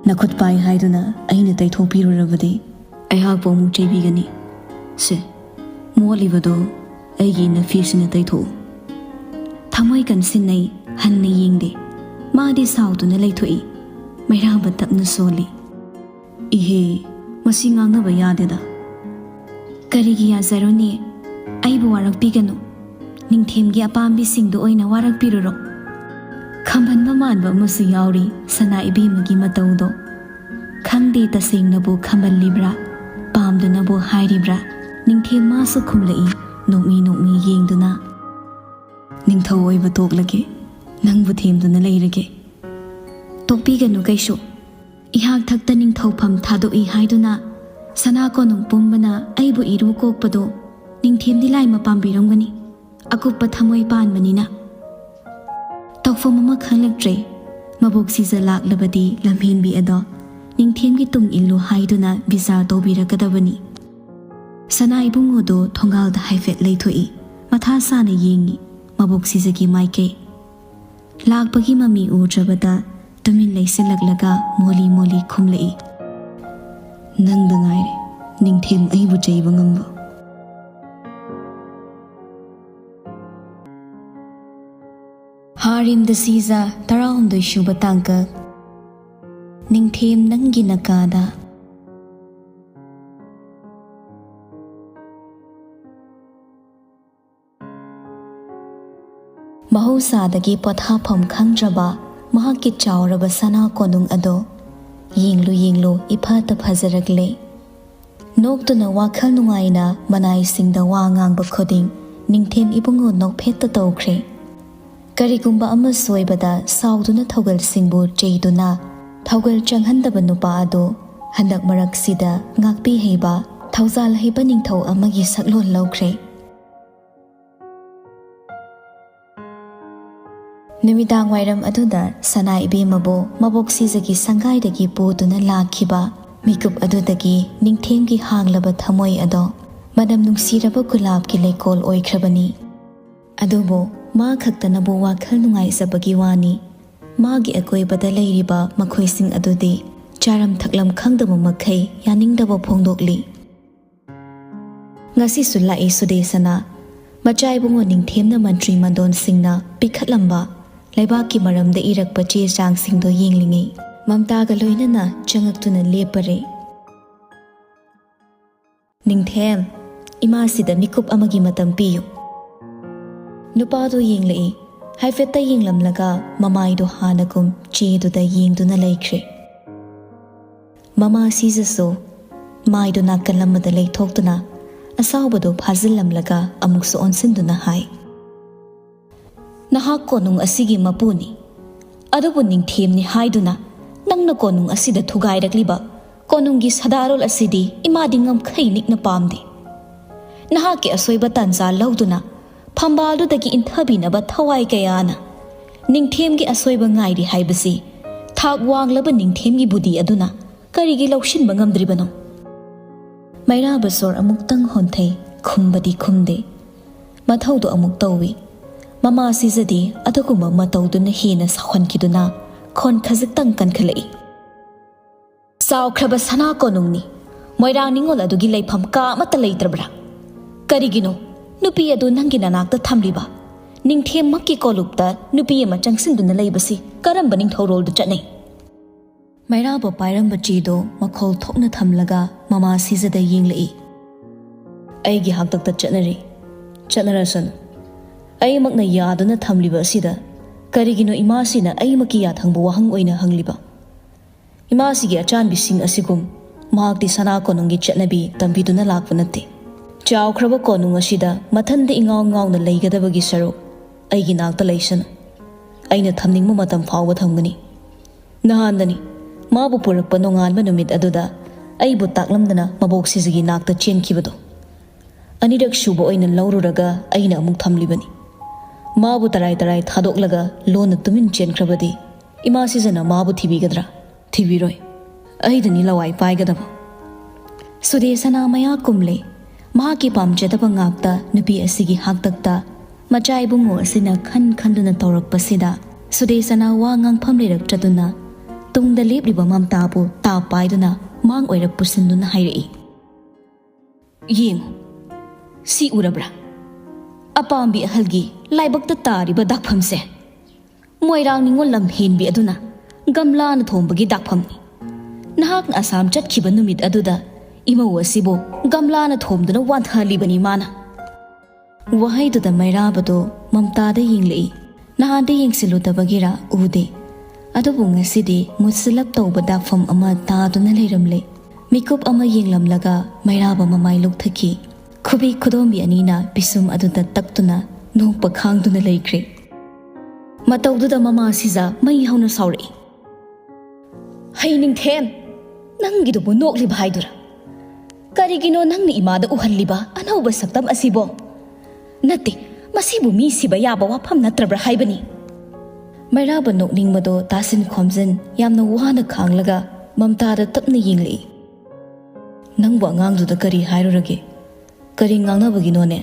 "ꯅꯈꯨꯠ ꯄꯥꯏ ꯍꯥꯏꯗꯨꯅ ꯑꯩꯅ ꯇꯩꯊꯣꯛꯄꯤꯔꯨꯔꯕꯗꯤ ꯑꯩꯍꯥꯛꯄꯨ ꯑꯃꯨꯛ ꯆꯩꯕꯤꯒꯅꯤ꯫ ꯁꯦ, ꯃꯣꯠꯂꯤꯕꯗꯣ ꯑꯩꯒꯤ ꯏꯅꯐꯤꯁꯤꯅ ꯇꯩꯊꯣꯛꯎ꯫" ꯊꯃꯣꯏ ꯀꯟꯁꯤꯟꯅꯩ, ꯍꯟꯅ ꯌꯦꯡꯗꯦ꯫ ꯃꯥꯗꯤ ꯁꯥꯎꯗꯨꯅ ꯂꯩꯊꯣꯛꯏ꯫ ꯃꯩꯔꯥꯕ ꯇꯞꯅ ꯁꯣꯜꯂꯤ꯫ "ꯏꯍꯦ, ꯃꯁꯤ ꯉꯥꯡꯅꯕ ꯌꯥꯗꯦꯗ꯫" "ꯀꯔꯤꯒꯤ ꯌꯥꯖꯔꯨꯅꯤ? ꯑꯩꯕꯨ ꯋꯥꯔꯛꯄꯤꯒꯅꯨ꯫ ꯅꯤꯡꯊꯦꯝꯒꯤ ꯑꯄꯥꯝꯕꯤꯁꯤꯡꯗꯨ ꯑꯣꯏꯅ ꯋꯥꯔꯛꯄꯤꯔꯨꯔꯣ꯫" ꯈꯝꯕꯟꯕ ꯃꯥꯟꯕ ꯑꯃꯁꯨ ꯌꯥꯎꯔꯤ ꯁꯅꯥ ꯏꯕꯦꯝꯃꯒꯤ ꯃꯇꯧꯗꯣ꯫ ꯈꯪꯗꯦ ꯇꯁꯦꯡꯅꯕꯨ ꯈꯝꯕꯜꯂꯤꯕ꯭ꯔꯥ, ꯄꯥꯝꯗꯨꯅꯕꯨ ꯍꯥꯏꯔꯤꯕ꯭ꯔꯥ꯫ ꯅꯤꯡꯊꯦꯝ ꯃꯥꯁꯨ ꯈꯨꯝꯂꯛꯏ, ꯅꯣꯛꯃꯤ ꯅꯣꯛꯃꯤ ꯌꯦꯡꯗꯨꯅ꯫ "ꯅꯤꯡꯊꯧ ꯑꯣꯏꯕ ꯇꯣꯛꯂꯒꯦ, ꯅꯪꯕꯨ ꯊꯦꯝꯗꯨꯅ ꯂꯩꯔꯒꯦ꯫" "ꯇꯣꯛꯄꯤꯒꯅꯨ ꯀꯩꯁꯨ꯫ ꯏꯍꯥꯛ ꯊꯛꯇ ꯅꯤꯡꯊꯧꯐꯝ ꯊꯥꯗꯣꯛꯏ ꯍꯥꯏꯗꯨꯅ ꯁꯅꯥ ꯀꯣꯅꯨꯡ ꯄꯨꯝꯕꯅ ꯑꯩꯕꯨ ꯏꯔꯨ ꯀꯣꯛꯄꯗꯣ ꯅꯤꯡꯊꯦꯝꯗꯤ ꯂꯥꯏꯃ ꯄꯥꯝꯕꯤꯔꯝꯒꯅꯤ, ꯑꯀꯨꯞꯄ ꯊꯃꯣꯏ ꯄꯥꯟꯕꯅꯤꯅ꯫" ꯇꯧꯐꯝ ꯑꯃ ꯈꯪꯂꯛꯇ꯭ꯔꯦ꯫ ꯃꯕꯣꯛ ꯁꯤꯖ ꯂꯥꯛꯂꯕꯗꯤ ꯂꯝꯍꯦꯟꯕꯤ ꯑꯗꯣ ꯅꯤꯡꯊꯦꯝꯒꯤ ꯇꯨꯡ ꯏꯜꯂꯨ ꯍꯥꯏꯗꯨꯅ ꯕꯤꯆꯥꯔ ꯇꯧꯕꯤꯔꯛꯀꯗꯕꯅꯤ꯫ ꯁꯅꯥ ꯏꯕꯨꯡꯉꯣꯗꯣ ꯊꯣꯡꯒꯥꯜꯗ ꯍꯥꯏꯐꯦꯠ ꯂꯩꯊꯣꯛꯏ꯫ ꯃꯊꯥ ꯁꯥꯅ ꯌꯦꯡꯉꯤ ꯃꯕꯣꯛ ꯁꯤꯖꯒꯤ ꯃꯥꯏꯀꯩ꯫ ꯂꯥꯛꯄꯒꯤ ꯃꯃꯤ ꯎꯗ꯭ꯔꯕꯗ ꯇꯨꯃꯤꯟ ꯂꯩꯁꯤꯜꯂꯛꯂꯒ ꯃꯣꯂꯤ ꯃꯣꯂꯤ ꯈꯨꯝꯂꯛꯏ꯫ "ꯅꯪꯗ ꯉꯥꯏꯔꯦ ꯅꯤꯡꯊꯦꯝ ꯑꯩꯕꯨ ꯆꯩꯕ ꯉꯝꯕ꯫" ꯍꯥꯔꯤꯝꯗ ꯁꯤꯖ, ꯇꯔꯥꯍꯨꯝꯗꯣꯏ ꯁꯨꯕ ꯇꯥꯡꯀꯛ꯫ ꯅꯤꯡꯊꯦꯝ ꯅꯪꯒꯤ ꯅꯀꯥꯗ꯫ ꯃꯍꯧꯁꯥꯗꯒꯤ ꯄꯣꯊꯥꯐꯝ ꯈꯪꯗ꯭ꯔꯕ ꯃꯍꯥꯛꯀꯤ ꯆꯥꯎꯔꯕ ꯁꯅꯥ ꯀꯣꯅꯨꯡ ꯑꯗꯣ ꯌꯦꯡꯂꯨ ꯌꯦꯡꯂꯨ ꯏꯐꯇ ꯐꯖꯔꯛꯂꯦ꯫ ꯅꯣꯛꯇꯨꯅ ꯋꯥꯈꯜ ꯅꯨꯡꯉꯥꯏꯅ ꯃꯅꯥꯏꯁꯤꯡꯗ ꯋꯥ ꯉꯥꯡꯕ ꯈꯨꯗꯤꯡ ꯅꯤꯡꯊꯦꯝ ꯏꯕꯨꯡꯉꯣ ꯅꯣꯛꯐꯦꯠꯇ ꯇꯧꯈ꯭ꯔꯦ꯫ ꯀꯔꯤꯒꯨꯝꯕ ꯑꯃ ꯁꯣꯏꯕꯗ ꯁꯥꯎꯗꯨꯅ ꯊꯧꯒꯜꯁꯤꯡꯕꯨ ꯆꯩꯗꯨꯅ ꯊꯧꯒꯜ ꯆꯪꯍꯟꯗꯕ ꯅꯨꯄꯥ ꯑꯗꯨ ꯍꯟꯗꯛ ꯃꯔꯛꯁꯤꯗ ꯉꯥꯛꯄꯤ ꯍꯩꯕ, ꯊꯧꯖꯥꯜ ꯍꯩꯕ ꯅꯤꯡꯊꯧ ꯑꯃꯒꯤ ꯁꯛꯂꯣꯟ ꯂꯧꯈ꯭ꯔꯦ꯫ ꯅꯨꯃꯤꯗꯥꯡ ꯋꯥꯏꯔꯝ ꯑꯗꯨꯗ ꯁꯅꯥ ꯏꯕꯦꯝꯃꯕꯨ ꯃꯕꯣꯛ ꯁꯤꯖꯒꯤ ꯁꯪꯒꯥꯏꯗꯒꯤ ꯄꯨꯗꯨꯅ ꯂꯥꯛꯈꯤꯕ ꯃꯤꯀꯨꯞ ꯑꯗꯨꯗꯒꯤ ꯅꯤꯡꯊꯦꯝꯒꯤ ꯍꯥꯡꯂꯕ ꯊꯃꯣꯏ ꯑꯗꯣ ꯃꯅꯝ ꯅꯨꯡꯁꯤꯔꯕ ꯒꯨꯂꯥꯞꯀꯤ ꯂꯩꯀꯣꯜ ꯑꯣꯏꯈ꯭ꯔꯕꯅꯤ꯫ ꯑꯗꯨꯕꯨ ꯃꯥ ꯈꯛꯇꯅꯕꯨ ꯋꯥꯈꯜ ꯅꯨꯡꯉꯥꯏꯖꯕꯒꯤ ꯋꯥꯅꯤ꯫ ꯃꯥꯒꯤ ꯑꯀꯣꯏꯕꯗ ꯂꯩꯔꯤꯕ ꯃꯈꯣꯏꯁꯤꯡ ꯑꯗꯨꯗꯤ ꯆꯥꯔꯝ ꯊꯛꯂꯝ ꯈꯪꯗꯕ ꯃꯈꯩ ꯌꯥꯅꯤꯡꯗꯕ ꯐꯣꯡꯗꯣꯛꯂꯤ꯫ ꯉꯁꯤꯁꯨ ꯂꯥꯛꯏ ꯁꯨꯗꯦꯁꯅꯥ꯫ ꯃꯆꯥ ꯏꯕꯨꯡꯉꯣ ꯅꯤꯡꯊꯦꯝꯅ ꯃꯟꯇ꯭ꯔꯤ ꯃꯟꯗꯣꯟꯁꯤꯡꯅ ꯄꯤꯈꯠꯂꯝꯕ ꯂꯩꯕꯥꯛꯀꯤ ꯃꯔꯝꯗ ꯏꯔꯛꯄ ꯆꯦ ꯆꯥꯡꯁꯤꯡꯗꯣ ꯌꯦꯡꯂꯤꯉꯩ ꯃꯝꯇꯥꯒ ꯂꯣꯏꯅꯅ ꯆꯪꯉꯛꯇꯨꯅ ꯂꯦꯞꯄꯔꯦ꯫ ꯅꯤꯡꯊꯦꯝ, ꯏꯃꯥꯁꯤꯗ ꯃꯤꯀꯨꯞ ꯑꯃꯒꯤ ꯃꯇꯝ ꯄꯤꯌꯨ꯫ ꯅꯨꯄꯥꯗꯣ ꯌꯦꯡꯂꯛꯏ꯫ ꯍꯥꯏꯐꯦꯠꯇ ꯌꯦꯡꯂꯝꯂꯒ ꯃꯃꯥꯏꯗꯣ ꯍꯥꯟꯅꯒꯨꯝ ꯆꯦꯗꯨꯗ ꯌꯦꯡꯗꯨꯅ ꯂꯩꯈ꯭ꯔꯦ꯫ ꯃꯃꯥ ꯁꯤꯖꯁꯨ ꯃꯥꯏꯗꯨ ꯅꯥꯀꯜ ꯑꯃꯗ ꯂꯩꯊꯣꯛꯇꯨꯅ ꯑꯁꯥꯎꯕꯗꯨ ꯐꯥꯖꯤꯜꯂꯝꯂꯒ ꯑꯃꯨꯛꯁꯨ ꯑꯣꯟꯁꯤꯟꯗꯨꯅ ꯍꯥꯏ, "ꯅꯍꯥꯛ ꯀꯣꯅꯨꯡ ꯑꯁꯤꯒꯤ ꯃꯄꯨꯅꯤ꯫ ꯑꯗꯨꯕꯨ ꯅꯤꯡꯊꯦꯝꯅꯤ ꯍꯥꯏꯗꯨꯅ ꯅꯪꯅ ꯀꯣꯅꯨꯡ ꯑꯁꯤꯗ ꯊꯨꯒꯥꯏꯔꯛꯂꯤꯕ ꯀꯣꯅꯨꯡꯒꯤ ꯁꯗꯥꯔꯣꯜ ꯑꯁꯤꯗꯤ ꯏꯃꯥꯗꯤ ꯉꯝꯈꯩ ꯅꯤꯛꯅ ꯄꯥꯝꯗꯦ꯫ ꯅꯍꯥꯛꯀꯤ ꯑꯁꯣꯏꯕ ꯇꯥꯟꯖꯥ ꯂꯧꯗꯨꯅ ꯐꯝꯕꯥꯜꯗꯨꯗꯒꯤ ꯏꯟꯊꯕꯤꯅꯕ ꯊꯋꯥꯏ ꯀꯌꯥꯅ ꯅꯤꯡꯊꯦꯝꯒꯤ ꯑꯁꯣꯏꯕ ꯉꯥꯏꯔꯤ ꯍꯥꯏꯕꯁꯤ ꯊꯥꯛ ꯋꯥꯡꯂꯕ ꯅꯤꯡꯊꯦꯝꯒꯤ ꯕꯨꯙꯤ ꯑꯗꯨꯅ ꯀꯔꯤꯒꯤ ꯂꯧꯁꯤꯟꯕ ꯉꯝꯗ꯭ꯔꯤꯕꯅꯣ?" ꯃꯩꯔꯥꯕ ꯁꯣꯔ ꯑꯃꯨꯛꯇꯪ ꯍꯣꯟꯊꯩ, ꯈꯨꯝꯕꯗꯤ ꯈꯨꯝꯗꯦ꯫ ꯃꯊꯧꯗꯨ ꯑꯃꯨꯛ ꯇꯧꯏ꯫ ꯃꯃꯥ ꯁꯤꯖꯗꯤ ꯑꯗꯨꯒꯨꯝꯕ ꯃꯇꯧꯗꯨꯅ ꯍꯦꯟꯅ ꯁꯥꯎꯍꯟꯈꯤꯗꯨꯅ ꯈꯣꯟ ꯈꯖꯤꯛꯇꯪ ꯀꯟꯈꯠꯂꯛꯏ꯫ "ꯆꯥꯎꯈ꯭ꯔꯕ ꯁꯅꯥ ꯀꯣꯅꯨꯡꯅꯤ꯫ ꯃꯣꯏꯔꯥꯡ ꯅꯤꯉꯣꯜ ꯑꯗꯨꯒꯤ ꯂꯩꯐꯝ ꯀꯥ ꯑꯃꯠꯇ ꯂꯩꯇ꯭ꯔꯕ꯭ꯔꯥ? ꯀꯔꯤꯒꯤꯅꯣ ꯅꯨꯄꯤ ꯑꯗꯨ ꯅꯪꯒꯤ ꯅꯅꯥꯛꯇ ꯊꯝꯂꯤꯕ? ꯅꯤꯡꯊꯦꯝꯃꯛꯀꯤ ꯀꯣꯂꯨꯞꯇ ꯅꯨꯄꯤ ꯑꯃ ꯆꯪꯁꯤꯟꯗꯨꯅ ꯂꯩꯕꯁꯤ ꯀꯔꯝꯕ ꯅꯤꯡꯊꯧꯔꯣꯜꯗ ꯆꯠꯅꯩ?" ꯃꯩꯔꯥꯕ ꯄꯥꯏꯔꯝꯕ ꯆꯦꯗꯣ ꯃꯈꯣꯜ ꯊꯣꯛꯅ ꯊꯝꯂꯒ ꯃꯃꯥ ꯁꯤꯖꯗ ꯌꯦꯡꯂꯛꯏ꯫ "ꯑꯩꯒꯤ ꯍꯥꯛꯇꯛꯇ ꯆꯠꯅꯔꯤ꯫ ꯆꯠꯅꯔꯁꯅꯨ꯫ ꯑꯩꯃꯛꯅ ꯌꯥꯗꯨꯅ ꯊꯝꯂꯤꯕ ꯑꯁꯤꯗ ꯀꯔꯤꯒꯤꯅꯣ ꯏꯃꯥꯁꯤꯅ ꯑꯩꯃꯛꯀꯤ ꯌꯥꯊꯪꯕꯨ ꯋꯥꯍꯪ ꯑꯣꯏꯅ ꯍꯪꯂꯤꯕ? ꯏꯃꯥꯁꯤꯒꯤ ꯑꯆꯥꯟꯕꯤꯁꯤꯡ ꯑꯁꯤꯒꯨꯝ ꯃꯍꯥꯛꯇꯤ ꯁꯅꯥ ꯀꯣꯅꯨꯡꯒꯤ ꯆꯠꯅꯕꯤ ꯇꯝꯕꯤꯗꯨꯅ ꯂꯥꯛꯄ ꯅꯠꯇꯦ꯫ ꯆꯥꯎꯈ꯭ꯔꯕ ꯀꯣꯅꯨꯡ ꯑꯁꯤꯗ ꯃꯊꯟꯗ ꯏꯉꯥꯎ ꯉꯥꯎꯅ ꯂꯩꯒꯗꯕꯒꯤ ꯁꯔꯨꯛ ꯑꯩꯒꯤ ꯅꯥꯛꯇ ꯂꯩꯁꯅꯨ꯫ ꯑꯩꯅ ꯊꯝꯅꯤꯡꯕ ꯃꯇꯝ ꯐꯥꯎꯕ ꯊꯝꯒꯅꯤ꯫ ꯅꯍꯥꯟꯗꯅꯤ ꯃꯥꯕꯨ ꯄꯨꯔꯛꯄ ꯅꯣꯡꯉꯥꯟꯕ ꯅꯨꯃꯤꯠ ꯑꯗꯨꯗ ꯑꯩꯕꯨ ꯇꯥꯛꯂꯝꯗꯅ ꯃꯕꯣꯛ ꯁꯤꯖꯒꯤ ꯅꯥꯛꯇ ꯆꯦꯟꯈꯤꯕꯗꯣ꯫ ꯑꯅꯤꯔꯛ ꯁꯨꯕ ꯑꯣꯏꯅ ꯂꯧꯔꯨꯔꯒ ꯑꯩꯅ ꯑꯃꯨꯛ ꯊꯝꯂꯤꯕꯅꯤ꯫ ꯃꯥꯕꯨ ꯇꯔꯥꯏ ꯇꯔꯥꯏ ꯊꯥꯗꯣꯛꯂꯒ ꯂꯣꯟꯅ ꯇꯨꯃꯤꯟ ꯆꯦꯟꯈ꯭ꯔꯕꯗꯤ ꯏꯃꯥ ꯁꯤꯖꯅ ꯃꯥꯕꯨ ꯊꯤꯕꯤꯒꯗ꯭ꯔꯥ? ꯊꯤꯕꯤꯔꯣꯏ꯫ ꯑꯩꯗꯅꯤ ꯂꯋꯥꯏ ꯄꯥꯏꯒꯗꯕ꯫ ꯁꯨꯗꯦꯁꯅꯥ ꯃꯌꯥ ꯀꯨꯝꯂꯦ꯫ ꯃꯍꯥꯛꯀꯤ ꯄꯥꯝꯖꯗꯕ ꯉꯥꯛꯇ ꯅꯨꯄꯤ ꯑꯁꯤꯒꯤ ꯍꯥꯛꯇꯛꯇ ꯃꯆꯥ ꯏꯕꯨꯡꯉꯣ ꯑꯁꯤꯅ ꯈꯟ ꯈꯟꯗꯨꯅ ꯇꯧꯔꯛꯄꯁꯤꯗ ꯁꯨꯗꯦꯁꯅꯥ ꯋꯥ ꯉꯥꯡꯐꯝ ꯂꯩꯔꯛꯇ꯭ꯔꯗꯨꯅ ꯇꯨꯡꯗ ꯂꯦꯞꯂꯤꯕ ꯃꯝꯇꯥꯕꯨ ꯇꯥꯞ ꯄꯥꯏꯗꯨꯅ ꯃꯥꯡ ꯑꯣꯏꯔꯞ ꯄꯨꯁꯤꯟꯗꯨꯅ ꯍꯥꯏꯔꯛꯏ, "ꯌꯦꯡꯉꯨ, ꯁꯤ ꯎꯔꯕ꯭ꯔꯥ? ꯑꯄꯥꯝꯕꯤ ꯑꯍꯜꯒꯤ ꯂꯥꯏꯕꯛꯇ ꯇꯥꯔꯤꯕ ꯗꯥꯛꯐꯝꯁꯦ꯫ ꯃꯣꯏꯔꯥꯡ ꯅꯤꯉꯣꯜ ꯂꯝꯍꯦꯟꯕꯤ ꯑꯗꯨꯅ ꯒꯝꯂꯥꯅ ꯊꯣꯝꯕꯒꯤ ꯗꯥꯛꯐꯝꯅꯤ꯫ ꯅꯍꯥꯛꯅ ꯑꯁꯥꯝ ꯆꯠꯈꯤꯕ ꯅꯨꯃꯤꯠ ꯑꯗꯨꯗ ꯏꯃꯧ ꯑꯁꯤꯕꯨ ꯒꯝꯂꯥꯅ ꯊꯣꯝꯗꯨꯅ ꯋꯥꯟꯊꯍꯜꯂꯤꯕꯅꯤ ꯃꯥꯅ"꯫ ꯋꯥꯍꯩꯗꯨꯗ ꯃꯩꯔꯥꯕꯗꯨ ꯃꯝꯇꯥꯗ ꯌꯦꯡꯂꯛꯏ꯫ ꯅꯍꯥꯟꯗꯤ ꯌꯦꯡꯁꯤꯜꯂꯨꯗꯕꯒꯤꯔꯥ ꯎꯗꯦ꯫ ꯑꯗꯨꯕꯨ ꯉꯁꯤꯗꯤ ꯃꯨꯁꯤꯜꯂꯞ ꯇꯧꯕ ꯗꯥꯛꯐꯝ ꯑꯃ ꯇꯥꯗꯨꯅ ꯂꯩꯔꯝꯂꯦ꯫ ꯃꯤꯀꯨꯞ ꯑꯃ ꯌꯦꯡꯂꯝꯂꯒ ꯃꯩꯔꯥꯕ ꯃꯃꯥꯏ ꯂꯨꯛꯊꯈꯤ꯫ ꯈꯨꯕꯤ ꯈꯨꯗꯣꯝꯕꯤ ꯑꯅꯤꯅ ꯄꯤꯁꯨꯝ ꯑꯗꯨꯗ ꯇꯛꯇꯨꯅ ꯅꯣꯛꯄ ꯈꯥꯡꯗꯨꯅ ꯂꯩꯈ꯭ꯔꯦ꯫ ꯃꯇꯧꯗꯨꯗ ꯃꯃꯥ ꯁꯤꯖ ꯃꯩ ꯍꯧꯅ ꯁꯥꯎꯔꯛꯏ, "ꯍꯩ ꯅꯤꯡꯊꯦꯝ, ꯅꯪꯒꯤꯗꯨꯕꯨ ꯅꯣꯛꯂꯤꯕ ꯍꯥꯏꯗꯨꯔꯥ? ꯀꯔꯤꯒꯤꯅꯣ ꯅꯪꯅ ꯏꯃꯥꯗ ꯎꯍꯜꯂꯤꯕ ꯑꯅꯧꯕ ꯁꯛꯇꯝ ꯑꯁꯤꯕꯣ? ꯅꯠꯇꯦ, ꯃꯁꯤꯕꯨ ꯃꯤ ꯁꯤꯕ ꯌꯥꯕ ꯋꯥꯐꯝ ꯅꯠꯇ꯭ꯔꯕ꯭ꯔꯥ ꯍꯥꯏꯕꯅꯤ"꯫ ꯃꯩꯔꯥꯕ ꯅꯣꯛꯅꯤꯡꯕꯗꯣ ꯇꯥꯁꯤꯟ ꯈꯣꯝꯖꯤꯟ ꯌꯥꯝꯅ ꯋꯥꯅ ꯈꯥꯡꯂꯒ ꯃꯝꯇꯥꯗ ꯇꯞꯅ ꯌꯦꯡꯂꯛꯏ꯫ "ꯅꯪꯕꯨ ꯑꯉꯥꯡꯗꯨꯗ ꯀꯔꯤ ꯍꯥꯏꯔꯨꯔꯒꯦ? ꯀꯔꯤ ꯉꯥꯡꯅꯕꯒꯤꯅꯣꯅꯦ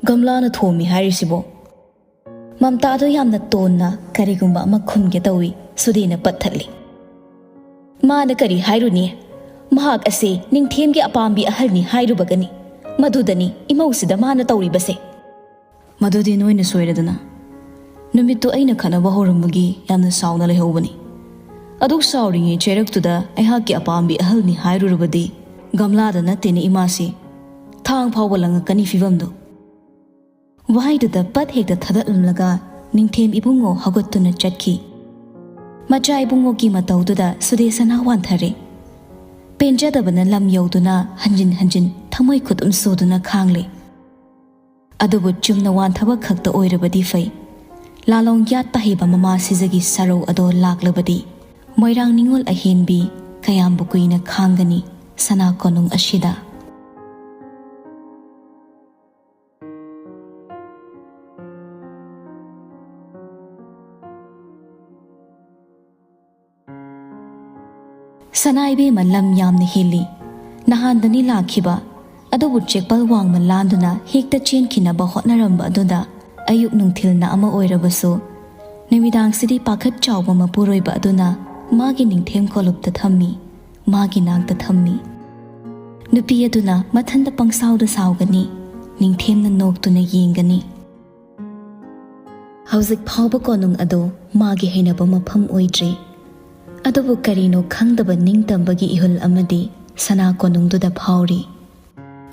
ꯒꯝꯂꯥꯅ ꯊꯣꯝꯃꯤ ꯍꯥꯏꯔꯤꯁꯤꯕꯣ?" ꯃꯝꯇꯥꯗꯣ ꯌꯥꯝꯅ ꯇꯣꯟꯅ ꯀꯔꯤꯒꯨꯝꯕ ꯑꯃ ꯈꯨꯝꯒꯦ ꯇꯧꯏ꯫ ꯁꯨꯗꯦꯅ ꯄꯠꯊꯠꯂꯤ꯫ "ꯃꯥꯅ ꯀꯔꯤ ꯍꯥꯏꯔꯨꯅꯤ? ꯃꯍꯥꯛ ꯑꯁꯤ ꯅꯤꯡꯊꯦꯝꯒꯤ ꯑꯄꯥꯝꯕꯤ ꯑꯍꯜꯅꯤ ꯍꯥꯏꯔꯨꯕꯒꯅꯤ꯫ ꯃꯗꯨꯗꯅꯤ ꯏꯃꯧꯁꯤꯗ ꯃꯥꯅ ꯇꯧꯔꯤꯕꯁꯦ"꯫ "ꯃꯗꯨꯗꯤ ꯅꯣꯏꯅ ꯁꯣꯏꯔꯗꯅ꯫ ꯅꯨꯃꯤꯠꯇꯨ ꯑꯩꯅ ꯈꯠꯅꯕ ꯍꯧꯔꯝꯕꯒꯤ ꯌꯥꯝꯅ ꯁꯥꯎꯅ ꯂꯩꯍꯧꯕꯅꯤ꯫ ꯑꯗꯨꯛ ꯁꯥꯎꯔꯤꯉꯩ ꯆꯩꯔꯛꯇꯨꯗ ꯑꯩꯍꯥꯛꯀꯤ ꯑꯄꯥꯝꯕꯤ ꯑꯍꯜꯅꯤ ꯍꯥꯏꯔꯨꯔꯕꯗꯤ ꯒꯝꯂꯥꯗ ꯅꯠꯇꯦꯅꯦ ꯏꯃꯥꯁꯤ꯫ ꯊꯥꯡ ꯐꯥꯎꯕ ꯂꯪꯉꯛꯀꯅꯤ ꯐꯤꯕꯝꯗꯨ"꯫ ꯋꯥꯍꯩꯗꯨꯗ ꯄꯠ ꯍꯦꯛꯇ ꯊꯗꯠꯂꯝꯂꯒ ꯅꯤꯡꯊꯦꯝ ꯏꯕꯨꯡꯉꯣ ꯍꯧꯒꯠꯇꯨꯅ ꯆꯠꯈꯤ꯫ ꯃꯆꯥ ꯏꯕꯨꯡꯉꯣꯒꯤ ꯃꯇꯧꯗꯨꯗ ꯁꯨꯗꯦꯁꯅꯥ ꯋꯥꯟꯊꯔꯦ꯫ ꯄꯦꯟꯖꯗꯕꯅ ꯂꯝ ꯌꯧꯗꯨꯅ ꯍꯟꯖꯤꯟ ꯍꯟꯖꯤꯟ ꯊꯃꯣꯏ ꯈꯨꯗꯨꯝ ꯁꯨꯗꯨꯅ ꯈꯥꯡꯂꯦ꯫ ꯑꯗꯨꯕꯨ ꯆꯨꯝꯅ ꯋꯥꯟꯊꯕ ꯈꯛꯇ ꯑꯣꯏꯔꯕꯗꯤ ꯐꯩ꯫ ꯂꯥꯂꯣꯡ ꯌꯥꯠꯄ ꯍꯩꯕ ꯃꯃꯥ ꯁꯤꯖꯒꯤ ꯁꯔꯧ ꯑꯗꯣ ꯂꯥꯛꯂꯕꯗꯤ ꯃꯣꯏꯔꯥꯡ ꯅꯤꯉꯣꯜ ꯑꯍꯦꯟꯕꯤ ꯀꯌꯥꯝꯕꯨ ꯀꯨꯏꯅ ꯈꯥꯡꯒꯅꯤ ꯁꯅꯥ ꯀꯣꯅꯨꯡ ꯑꯁꯤꯗ? ꯁꯅꯥ ꯏꯕꯦꯝꯃ ꯂꯝ ꯌꯥꯝꯅ ꯍꯦꯜꯂꯤ꯫ ꯅꯍꯥꯟꯗꯅꯤ ꯂꯥꯛꯈꯤꯕ, ꯑꯗꯨꯕꯨ ꯆꯦꯛꯄꯜ ꯋꯥꯡꯃ ꯂꯥꯟꯗꯨꯅ ꯍꯦꯛꯇ ꯆꯦꯟꯈꯤꯅꯕ ꯍꯣꯠꯅꯔꯝꯕ ꯑꯗꯨꯗ ꯑꯌꯨꯛ ꯅꯨꯡꯊꯤꯜꯅ ꯑꯃ ꯑꯣꯏꯔꯕꯁꯨ ꯅꯨꯃꯤꯗꯥꯡꯁꯤꯗꯤ ꯄꯥꯈꯠ ꯆꯥꯎꯕ ꯃꯄꯨꯔꯣꯏꯕ ꯑꯗꯨꯅ ꯃꯥꯒꯤ ꯅꯤꯡꯊꯦꯝ ꯀꯣꯂꯨꯞꯇ ꯊꯝꯃꯤ, ꯃꯥꯒꯤ ꯅꯥꯛꯇ ꯊꯝꯃꯤ꯫ ꯅꯨꯄꯤ ꯑꯗꯨꯅ ꯃꯊꯟꯇ ꯄꯪꯁꯥꯎꯗ ꯁꯥꯎꯒꯅꯤ, ꯅꯤꯡꯊꯦꯝꯅ ꯅꯣꯛꯇꯨꯅ ꯌꯦꯡꯒꯅꯤ꯫ ꯍꯧꯖꯤꯛ ꯐꯥꯎꯕ ꯀꯣꯅꯨꯡ ꯑꯗꯨ ꯃꯥꯒꯤ ꯍꯩꯅꯕ ꯃꯐꯝ ꯑꯣꯏꯗ꯭ꯔꯤ꯫ ꯑꯗꯨꯕꯨ ꯀꯔꯤꯅꯣ ꯈꯪꯗꯕ ꯅꯤꯡꯇꯝꯕꯒꯤ ꯏꯍꯨꯜ ꯑꯃꯗꯤ ꯁꯅꯥ ꯀꯣꯅꯨꯡꯗꯨꯗ ꯐꯥꯎꯔꯤ꯫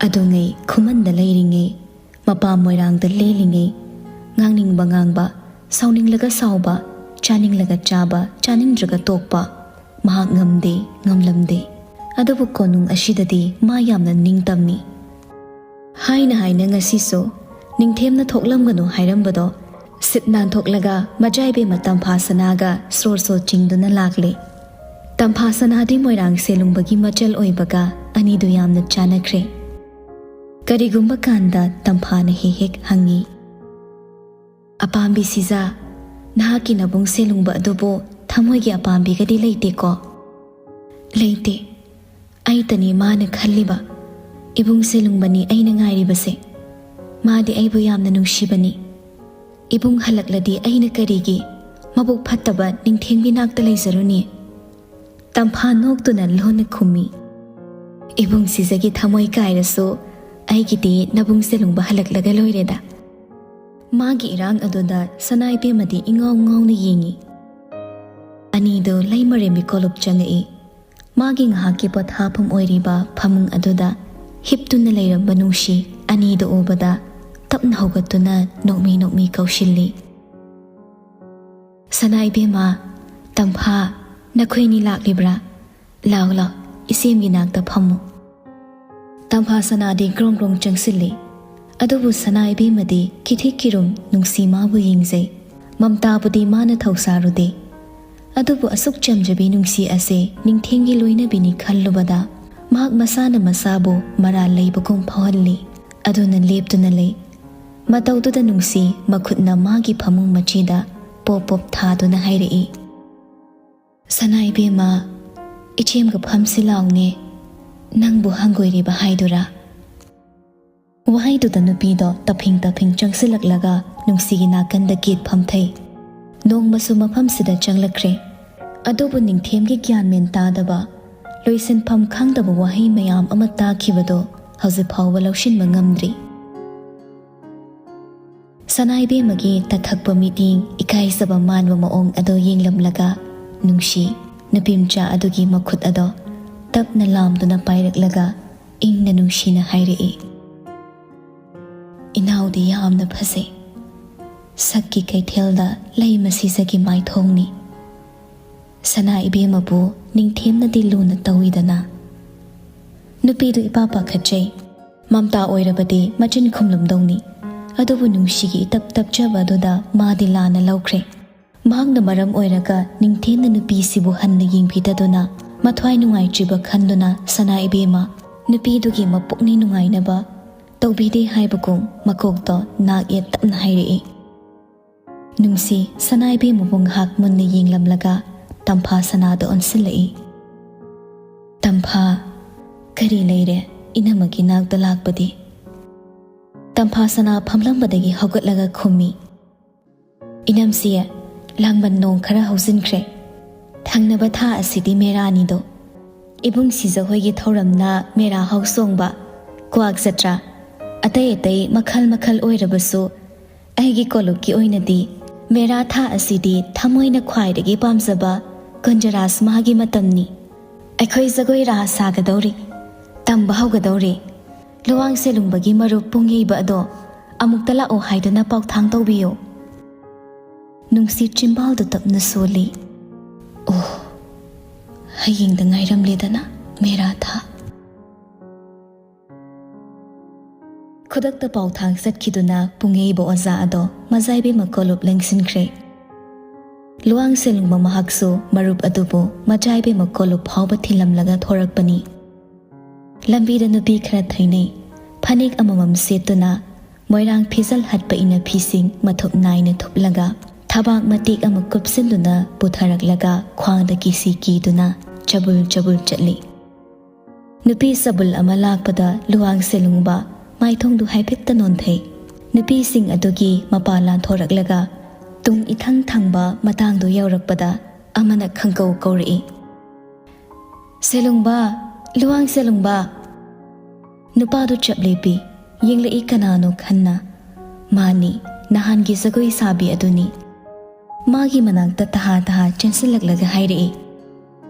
ꯑꯗꯨꯉꯩ ꯈꯨꯃꯟꯗ ꯂꯩꯔꯤꯉꯩ, ꯃꯄꯥ ꯃꯣꯏꯔꯥꯡꯗ ꯂꯦꯜꯂꯤꯉꯩ, ꯉꯥꯡꯅꯤꯡꯕ ꯉꯥꯡꯕ, ꯁꯥꯎꯅꯤꯡꯂꯒ ꯁꯥꯎꯕ, ꯆꯥꯅꯤꯡꯂꯒ ꯆꯥꯕ, ꯆꯥꯅꯤꯡꯗ꯭ꯔꯒ ꯇꯣꯛꯄ, ꯃꯍꯥꯛ ꯉꯝꯗꯦ, ꯉꯝꯂꯝꯗꯦ꯫ ꯑꯗꯨꯕꯨ ꯀꯣꯅꯨꯡ ꯑꯁꯤꯗꯗꯤ ꯃꯥ ꯌꯥꯝꯅ ꯅꯤꯡꯇꯝꯃꯤ꯫ ꯍꯥꯏꯅ ꯍꯥꯏꯅ ꯉꯁꯤꯁꯨ ꯅꯤꯡꯊꯦꯝꯅ ꯊꯣꯛꯂꯝꯒꯅꯨ ꯍꯥꯏꯔꯝꯕꯗꯣ ꯁꯤꯠ ꯅꯥꯟꯊꯣꯛꯂꯒ ꯃꯆꯥ ꯏꯕꯦꯝꯃ ꯇꯝꯐꯥ ꯁꯅꯥꯒ ꯁ꯭ꯔꯣ ꯁ꯭ꯔꯣ ꯆꯤꯡꯗꯨꯅ ꯂꯥꯛꯂꯦ꯫ ꯇꯝꯐꯥ ꯁꯅꯥꯗꯤ ꯃꯣꯏꯔꯥꯡ ꯁꯦꯂꯨꯡꯕꯒꯤ ꯃꯆꯜ ꯑꯣꯏꯕꯒ ꯑꯅꯤꯗꯨ ꯌꯥꯝꯅ ꯆꯥꯟꯅꯈ꯭ꯔꯦ꯫ ꯀꯔꯤꯒꯨꯝꯕ ꯀꯥꯟꯗ ꯇꯝꯐꯥꯅ ꯍꯦꯛ ꯍꯦꯛ ꯍꯪꯉꯤ, "ꯑꯄꯥꯝꯕꯤ ꯁꯤꯖꯥ, ꯅꯍꯥꯛꯀꯤ ꯅꯕꯨꯡ ꯁꯦꯂꯨꯡꯕ ꯑꯗꯨꯕꯨ ꯊꯃꯣꯏꯒꯤ ꯑꯄꯥꯝꯕꯤꯒꯗꯤ ꯂꯩꯇꯦꯀꯣ?" "ꯂꯩꯇꯦ꯫ ꯑꯩꯇꯅꯤ ꯃꯥꯅ ꯈꯜꯂꯤꯕ꯫ ꯏꯕꯨꯡ ꯁꯦꯂꯨꯡꯕꯅꯤ ꯑꯩꯅ ꯉꯥꯏꯔꯤꯕꯁꯦ꯫ ꯃꯥꯗꯤ ꯑꯩꯕꯨ ꯌꯥꯝꯅ ꯅꯨꯡꯁꯤꯕꯅꯤ꯫ ꯏꯕꯨꯡ ꯍꯜꯂꯛꯂꯗꯤ ꯑꯩꯅ ꯀꯔꯤꯒꯤ ꯃꯕꯨꯛ ꯐꯠꯇꯕ ꯅꯤꯡꯊꯦꯝꯒꯤ ꯅꯥꯛꯇ ꯂꯩꯖꯔꯨꯅꯤ?" ꯇꯝꯐꯥ ꯅꯣꯛꯇꯨꯅ ꯂꯣꯟꯅ ꯈꯨꯝꯃꯤ, "ꯏꯕꯨꯡ ꯁꯤꯖꯒꯤ ꯊꯃꯣꯏ ꯀꯥꯏꯔꯁꯨ ꯑꯩꯒꯤꯗꯤ ꯅꯕꯨꯡ ꯁꯦꯂꯨꯡꯕ ꯍꯜꯂꯛꯂꯒ ꯂꯣꯏꯔꯦꯗ꯫" ꯃꯥꯒꯤ ꯏꯔꯥꯡ ꯑꯗꯨꯗ ꯁꯅꯥ ꯏꯕꯦꯝꯃꯗꯤ ꯏꯉꯥꯎ ꯉꯥꯎꯅ ꯌꯦꯡꯉꯤ꯫ ꯑꯅꯤꯗꯨ ꯂꯩꯃꯔꯦꯝꯕꯤ ꯀꯣꯂꯨꯞ ꯆꯪꯉꯛꯏ꯫ ꯃꯥꯒꯤ ꯉꯥꯏꯍꯥꯛꯀꯤ ꯄꯣꯊꯥꯐꯝ ꯑꯣꯏꯔꯤꯕ ꯐꯃꯨꯡ ꯑꯗꯨꯗ ꯍꯤꯞꯇꯨꯅ ꯂꯩꯔꯝꯕ ꯅꯨꯡꯁꯤ ꯑꯅꯤꯗꯨ ꯎꯕꯗ ꯇꯞꯅ ꯍꯧꯒꯠꯇꯨꯅ ꯅꯣꯛꯃꯤ ꯅꯣꯛꯃꯤ ꯀꯧꯁꯤꯜꯂꯤ꯫ ꯁꯅꯥ ꯏꯕꯦꯝꯃ, ꯇꯝꯐꯥ, ꯅꯈꯣꯏꯅꯤ ꯂꯥꯛꯂꯤꯕ꯭ꯔꯥ? ꯂꯥꯎ ꯂꯥꯎ, ꯏꯆꯦꯝꯒꯤ ꯅꯥꯛꯇ ꯐꯝꯃꯨ꯫ ꯇꯝꯐꯥ ꯁꯅꯥꯗꯤ ꯒ꯭ꯔꯣꯡ ꯒ꯭ꯔꯣꯡ ꯆꯪꯁꯤꯜꯂꯤ꯫ ꯑꯗꯨꯕꯨ ꯁꯅꯥ ꯏꯕꯦꯝꯃꯗꯤ ꯀꯤꯊꯤꯛ ꯀꯤꯔꯨꯝ ꯅꯨꯡꯁꯤ ꯃꯥꯕꯨ ꯌꯦꯡꯖꯩ꯫ ꯃꯝꯇꯥꯕꯨꯗꯤ ꯃꯥꯅ ꯊꯧꯁꯥꯔꯨꯗꯦ꯫ ꯑꯗꯨꯕꯨ ꯑꯁꯨꯛ ꯆꯝꯖꯕꯤ ꯅꯨꯡꯁꯤ ꯑꯁꯦ ꯅꯤꯡꯊꯦꯝꯒꯤ ꯂꯣꯏꯅꯕꯤꯅꯤ ꯈꯜꯂꯨꯕꯗ ꯃꯍꯥꯛ ꯃꯁꯥꯅ ꯃꯁꯥꯕꯨ ꯃꯔꯥꯜ ꯂꯩꯕꯒꯨꯝ ꯐꯥꯎꯍꯜꯂꯤ꯫ ꯑꯗꯨꯅ ꯂꯦꯞꯇꯨꯅ ꯂꯩ꯫ ꯃꯇꯧꯗꯨꯗ ꯅꯨꯡꯁꯤ ꯃꯈꯨꯠꯅ ꯃꯥꯒꯤ ꯐꯃꯨꯡ ꯃꯆꯤꯗ ꯄꯣꯞ ꯄꯣꯞ ꯊꯥꯗꯨꯅ ꯍꯥꯏꯔꯛꯏ, "ꯁꯅꯥ ꯏꯕꯦꯝꯃ, ꯏꯆꯦꯝꯒ ꯐꯝꯁꯤ ꯂꯥꯎꯅꯦ, ꯅꯪꯕꯨ ꯍꯪꯒꯣꯏꯔꯤꯕ ꯍꯥꯏꯗꯨꯔꯥ?" ꯋꯥꯍꯩꯗꯨꯗ ꯅꯨꯄꯤꯗꯣ ꯇꯞꯐꯤꯡ ꯇꯞꯐꯤꯡ ꯆꯪꯁꯤꯜꯂꯛꯂꯒ ꯅꯨꯡꯁꯤꯒꯤ ꯅꯥꯀꯟꯗ ꯒꯦꯠ ꯐꯝꯊꯩ꯫ ꯅꯣꯡꯃꯁꯨ ꯃꯐꯝꯁꯤꯗ ꯆꯪꯂꯛꯈ꯭ꯔꯦ꯫ ꯑꯗꯨꯕꯨ ꯅꯤꯡꯊꯦꯝꯒꯤ ꯒ꯭ꯌꯥꯟ ꯃꯦꯟ ꯇꯥꯗꯕ, ꯂꯣꯏꯁꯤꯟꯐꯝ ꯈꯪꯗꯕ ꯋꯥꯍꯩ ꯃꯌꯥꯝ ꯑꯃ ꯇꯥꯈꯤꯕꯗꯣ ꯍꯧꯖꯤꯛ ꯐꯥꯎꯕ ꯂꯧꯁꯤꯟꯕ ꯉꯝꯗ꯭ꯔꯤ꯫ ꯁꯅꯥ ꯏꯕꯦꯝꯃꯒꯤ ꯇꯊꯛꯄ ꯃꯤꯠꯌꯦꯡ, ꯏꯀꯥꯏꯖꯕ ꯃꯥꯟꯕ ꯃꯑꯣꯡ ꯑꯗꯣ ꯌꯦꯡꯂꯝꯂꯒ ꯅꯨꯡꯁꯤ ꯅꯨꯄꯤꯃꯆꯥ ꯑꯗꯨꯒꯤ ꯃꯈꯨꯠ ꯑꯗꯣ ꯇꯞꯅ ꯂꯥꯝꯗꯨꯅ ꯄꯥꯏꯔꯛꯂꯒ ꯏꯪꯅ ꯅꯨꯡꯁꯤꯅ ꯍꯥꯏꯔꯛꯏ, "ꯏꯅꯥꯎꯗꯤ ꯌꯥꯝꯅ ꯐꯖꯩ꯫ ꯁꯛꯀꯤ ꯀꯩꯊꯦꯜꯗ ꯂꯩ ꯃꯁꯤꯖꯒꯤ ꯃꯥꯏꯊꯣꯡꯅꯤ꯫ ꯁꯅꯥ ꯏꯕꯦꯝꯃꯕꯨ ꯅꯤꯡꯊꯦꯝꯅꯗꯤ ꯂꯨꯅ ꯇꯧꯏꯗꯅ꯫" ꯅꯨꯄꯤꯗꯨ ꯏꯄꯥ ꯄꯥꯈꯠꯆꯩ꯫ ꯃꯝꯇꯥ ꯑꯣꯏꯔꯕꯗꯤ ꯃꯆꯤꯟ ꯈꯨꯝꯂꯝꯗꯧꯅꯤ꯫ ꯑꯗꯨꯕꯨ ꯅꯨꯡꯁꯤꯒꯤ ꯏꯇꯞ ꯇꯞꯆꯕ ꯑꯗꯨꯗ ꯃꯥꯗꯤ ꯂꯥꯟꯅ ꯂꯧꯈ꯭ꯔꯦ꯫ ꯃꯍꯥꯛꯅ ꯃꯔꯝ ꯑꯣꯏꯔꯒ ꯅꯤꯡꯊꯦꯝꯅ ꯅꯨꯄꯤꯁꯤꯕꯨ ꯍꯟꯅ ꯌꯦꯡꯕꯤꯗꯗꯨꯅ ꯃꯊ꯭ꯋꯥꯏ ꯅꯨꯡꯉꯥꯏꯇ꯭ꯔꯤꯕ ꯈꯟꯗꯨꯅ ꯁꯅꯥ ꯏꯕꯦꯝꯃ ꯅꯨꯄꯤꯗꯨꯒꯤ ꯃꯄꯨꯛꯅꯤꯡ ꯅꯨꯡꯉꯥꯏꯅꯕ ꯇꯧꯕꯤꯗꯦ ꯍꯥꯏꯕꯒꯨꯝ ꯃꯀꯣꯛꯇꯣ ꯅꯥꯛ ꯌꯦꯠ ꯇꯞꯅ ꯍꯥꯏꯔꯛꯏ꯫ ꯅꯨꯡꯁꯤ ꯁꯅꯥ ꯏꯕꯦꯝꯃꯕꯨ ꯉꯥꯏꯍꯥꯛ ꯃꯨꯟꯅ ꯌꯦꯡꯂꯝꯂꯒ ꯇꯝꯐꯥ ꯁꯅꯥꯗ ꯑꯣꯟꯁꯤꯜꯂꯛꯏ꯫ "ꯇꯝꯐꯥ, ꯀꯔꯤ ꯂꯩꯔꯦ ꯏꯅꯝꯃꯒꯤ ꯅꯥꯛꯇ ꯂꯥꯛꯄꯗꯤ?" ꯇꯝꯐꯥ ꯁꯅꯥ ꯐꯝꯂꯝꯕꯗꯒꯤ ꯍꯧꯒꯠꯂꯒ ꯈꯨꯝꯃꯤ, "ꯏꯅꯝꯁꯤ, ꯂꯥꯡꯕꯟ ꯅꯣꯡ ꯈꯔ ꯍꯧꯖꯤꯟꯈ꯭ꯔꯦ꯫ ꯊꯪꯅꯕ ꯊꯥ ꯑꯁꯤꯗꯤ ꯃꯦꯔꯥꯅꯤꯗꯣ꯫ ꯏꯕꯨꯡ ꯁꯤꯖ ꯍꯣꯏꯒꯤ ꯊꯧꯔꯝꯅ ꯃꯦꯔꯥ ꯍꯧ ꯆꯣꯡꯕ, ꯀ꯭ꯋꯥꯛ ꯖꯇ꯭ꯔꯥ, ꯑꯇꯩ ꯑꯇꯩ ꯃꯈꯜ ꯃꯈꯜ ꯑꯣꯏꯔꯕꯁꯨ ꯑꯩꯒꯤ ꯀꯣꯂꯨꯞꯀꯤ ꯑꯣꯏꯅꯗꯤ ꯃꯦꯔꯥ ꯊꯥ ꯑꯁꯤꯗꯤ ꯊꯃꯣꯏꯅ ꯈ꯭ꯋꯥꯏꯗꯒꯤ ꯄꯥꯝꯖꯕ ꯀꯨꯟꯖꯔꯥꯁ ꯃꯥꯒꯤ ꯃꯇꯝꯅꯤ꯫ ꯑꯩꯈꯣꯏ ꯖꯒꯣꯏ ꯔꯥꯁ ꯁꯥꯒꯗꯧꯔꯤ, ꯇꯝꯕ ꯍꯧꯒꯗꯧꯔꯤ꯫ ꯂꯨꯋꯥꯡ ꯁꯦꯂꯨꯡꯕꯒꯤ ꯃꯔꯨꯞ ꯄꯨꯡꯌꯩꯕ ꯑꯗꯣ ꯑꯃꯨꯛꯇ ꯂꯥꯛꯑꯣ ꯍꯥꯏꯗꯨꯅ ꯄꯥꯎꯊꯥꯡ ꯇꯧꯕꯤꯌꯨ꯫" ꯅꯨꯡꯁꯤꯠ ꯆꯤꯝꯕꯥꯜꯗꯨ ꯇꯞꯅ ꯁꯣꯜꯂꯤ꯫ ꯑꯣ, ꯍꯌꯦꯡꯗ ꯉꯥꯏꯔꯝꯂꯦꯗꯅ, ꯃꯦꯔꯥ ꯊꯥ꯫ ꯈꯨꯗꯛꯇ ꯄꯥꯎꯊꯥꯡ ꯆꯠꯈꯤꯗꯨꯅ ꯄꯨꯡꯌꯩꯕ ꯑꯣꯖꯥ ꯑꯗꯣ ꯃꯖꯥꯏꯕꯦꯝꯃ ꯀꯣꯂꯨꯞ ꯂꯦꯡꯁꯤꯟꯈ꯭ꯔꯦ꯫ ꯂꯨꯋꯥꯡ ꯁꯦꯂꯨꯡꯕ ꯃꯍꯥꯛꯁꯨ ꯃꯔꯨꯞ ꯑꯗꯨꯕꯨ ꯃꯖꯥꯏꯕꯦꯝꯃ ꯀꯣꯂꯨꯞ ꯐꯥꯎꯕ ꯊꯤꯜꯂꯝꯂꯒ ꯊꯣꯔꯛꯄꯅꯤ꯫ ꯂꯝꯕꯤꯗ ꯅꯨꯄꯤ ꯈꯔ ꯊꯦꯡꯅꯩ꯫ ꯐꯅꯦꯛ ꯑꯃꯃꯝ ꯁꯦꯠꯇꯨꯅ ꯃꯣꯏꯔꯥꯡ ꯐꯤꯖꯜ ꯍꯠꯄ ꯏꯅꯐꯤꯁꯤꯡ ꯃꯊꯨꯞ ꯅꯥꯏꯅ ꯊꯨꯞꯂꯒ ꯊꯕꯥꯛ ꯃꯇꯦꯛ ꯑꯃ ꯀꯨꯞꯁꯤꯟꯗꯨꯅ ꯄꯨꯊꯔꯛꯂꯒ ꯈ꯭ꯋꯥꯡꯗ ꯀꯤꯁꯤ ꯀꯤꯗꯨꯅ ꯆꯕꯨꯜ ꯆꯕꯨꯜ ꯆꯠꯂꯤ꯫ ꯅꯨꯄꯤ ꯆꯕꯨꯜ ꯑꯃ ꯂꯥꯛꯄꯗ ꯂꯨꯋꯥꯡ ꯁꯦꯂꯨꯡꯕ ꯃꯥꯏꯊꯣꯡꯗꯨ ꯍꯥꯏꯐꯦꯠꯇ ꯅꯣꯟꯊꯩ꯫ ꯅꯨꯄꯤꯁꯤꯡ ꯑꯗꯨꯒꯤ ꯃꯄꯥ ꯂꯥꯟꯊꯣꯔꯛꯂꯒ ꯇꯨꯡ ꯏꯊꯪ ꯊꯪꯕ ꯃꯇꯥꯡꯗꯨ ꯌꯧꯔꯛꯄꯗ ꯑꯃꯅ ꯈꯪꯀꯧ ꯀꯧꯔꯛꯏ, "ꯁꯦꯂꯨꯡꯕ, ꯂꯨꯋꯥꯡ ꯁꯦꯂꯨꯡꯕ!" ꯅꯨꯄꯥꯗꯨ ꯆꯞ ꯂꯦꯞꯄꯤ꯫ ꯌꯦꯡꯂꯛꯏ ꯀꯅꯥꯅꯣ ꯈꯟꯅ꯫ ꯃꯥꯅꯤ, ꯅꯍꯥꯟꯒꯤ ꯖꯒꯣꯏ ꯁꯥꯕꯤ ꯑꯗꯨꯅꯤ꯫ ꯃꯥꯒꯤ ꯃꯅꯥꯛꯇ ꯇꯍꯥ ꯇꯍꯥ ꯆꯦꯟꯁꯤꯜꯂꯛꯂꯒ ꯍꯥꯏꯔꯛꯏ,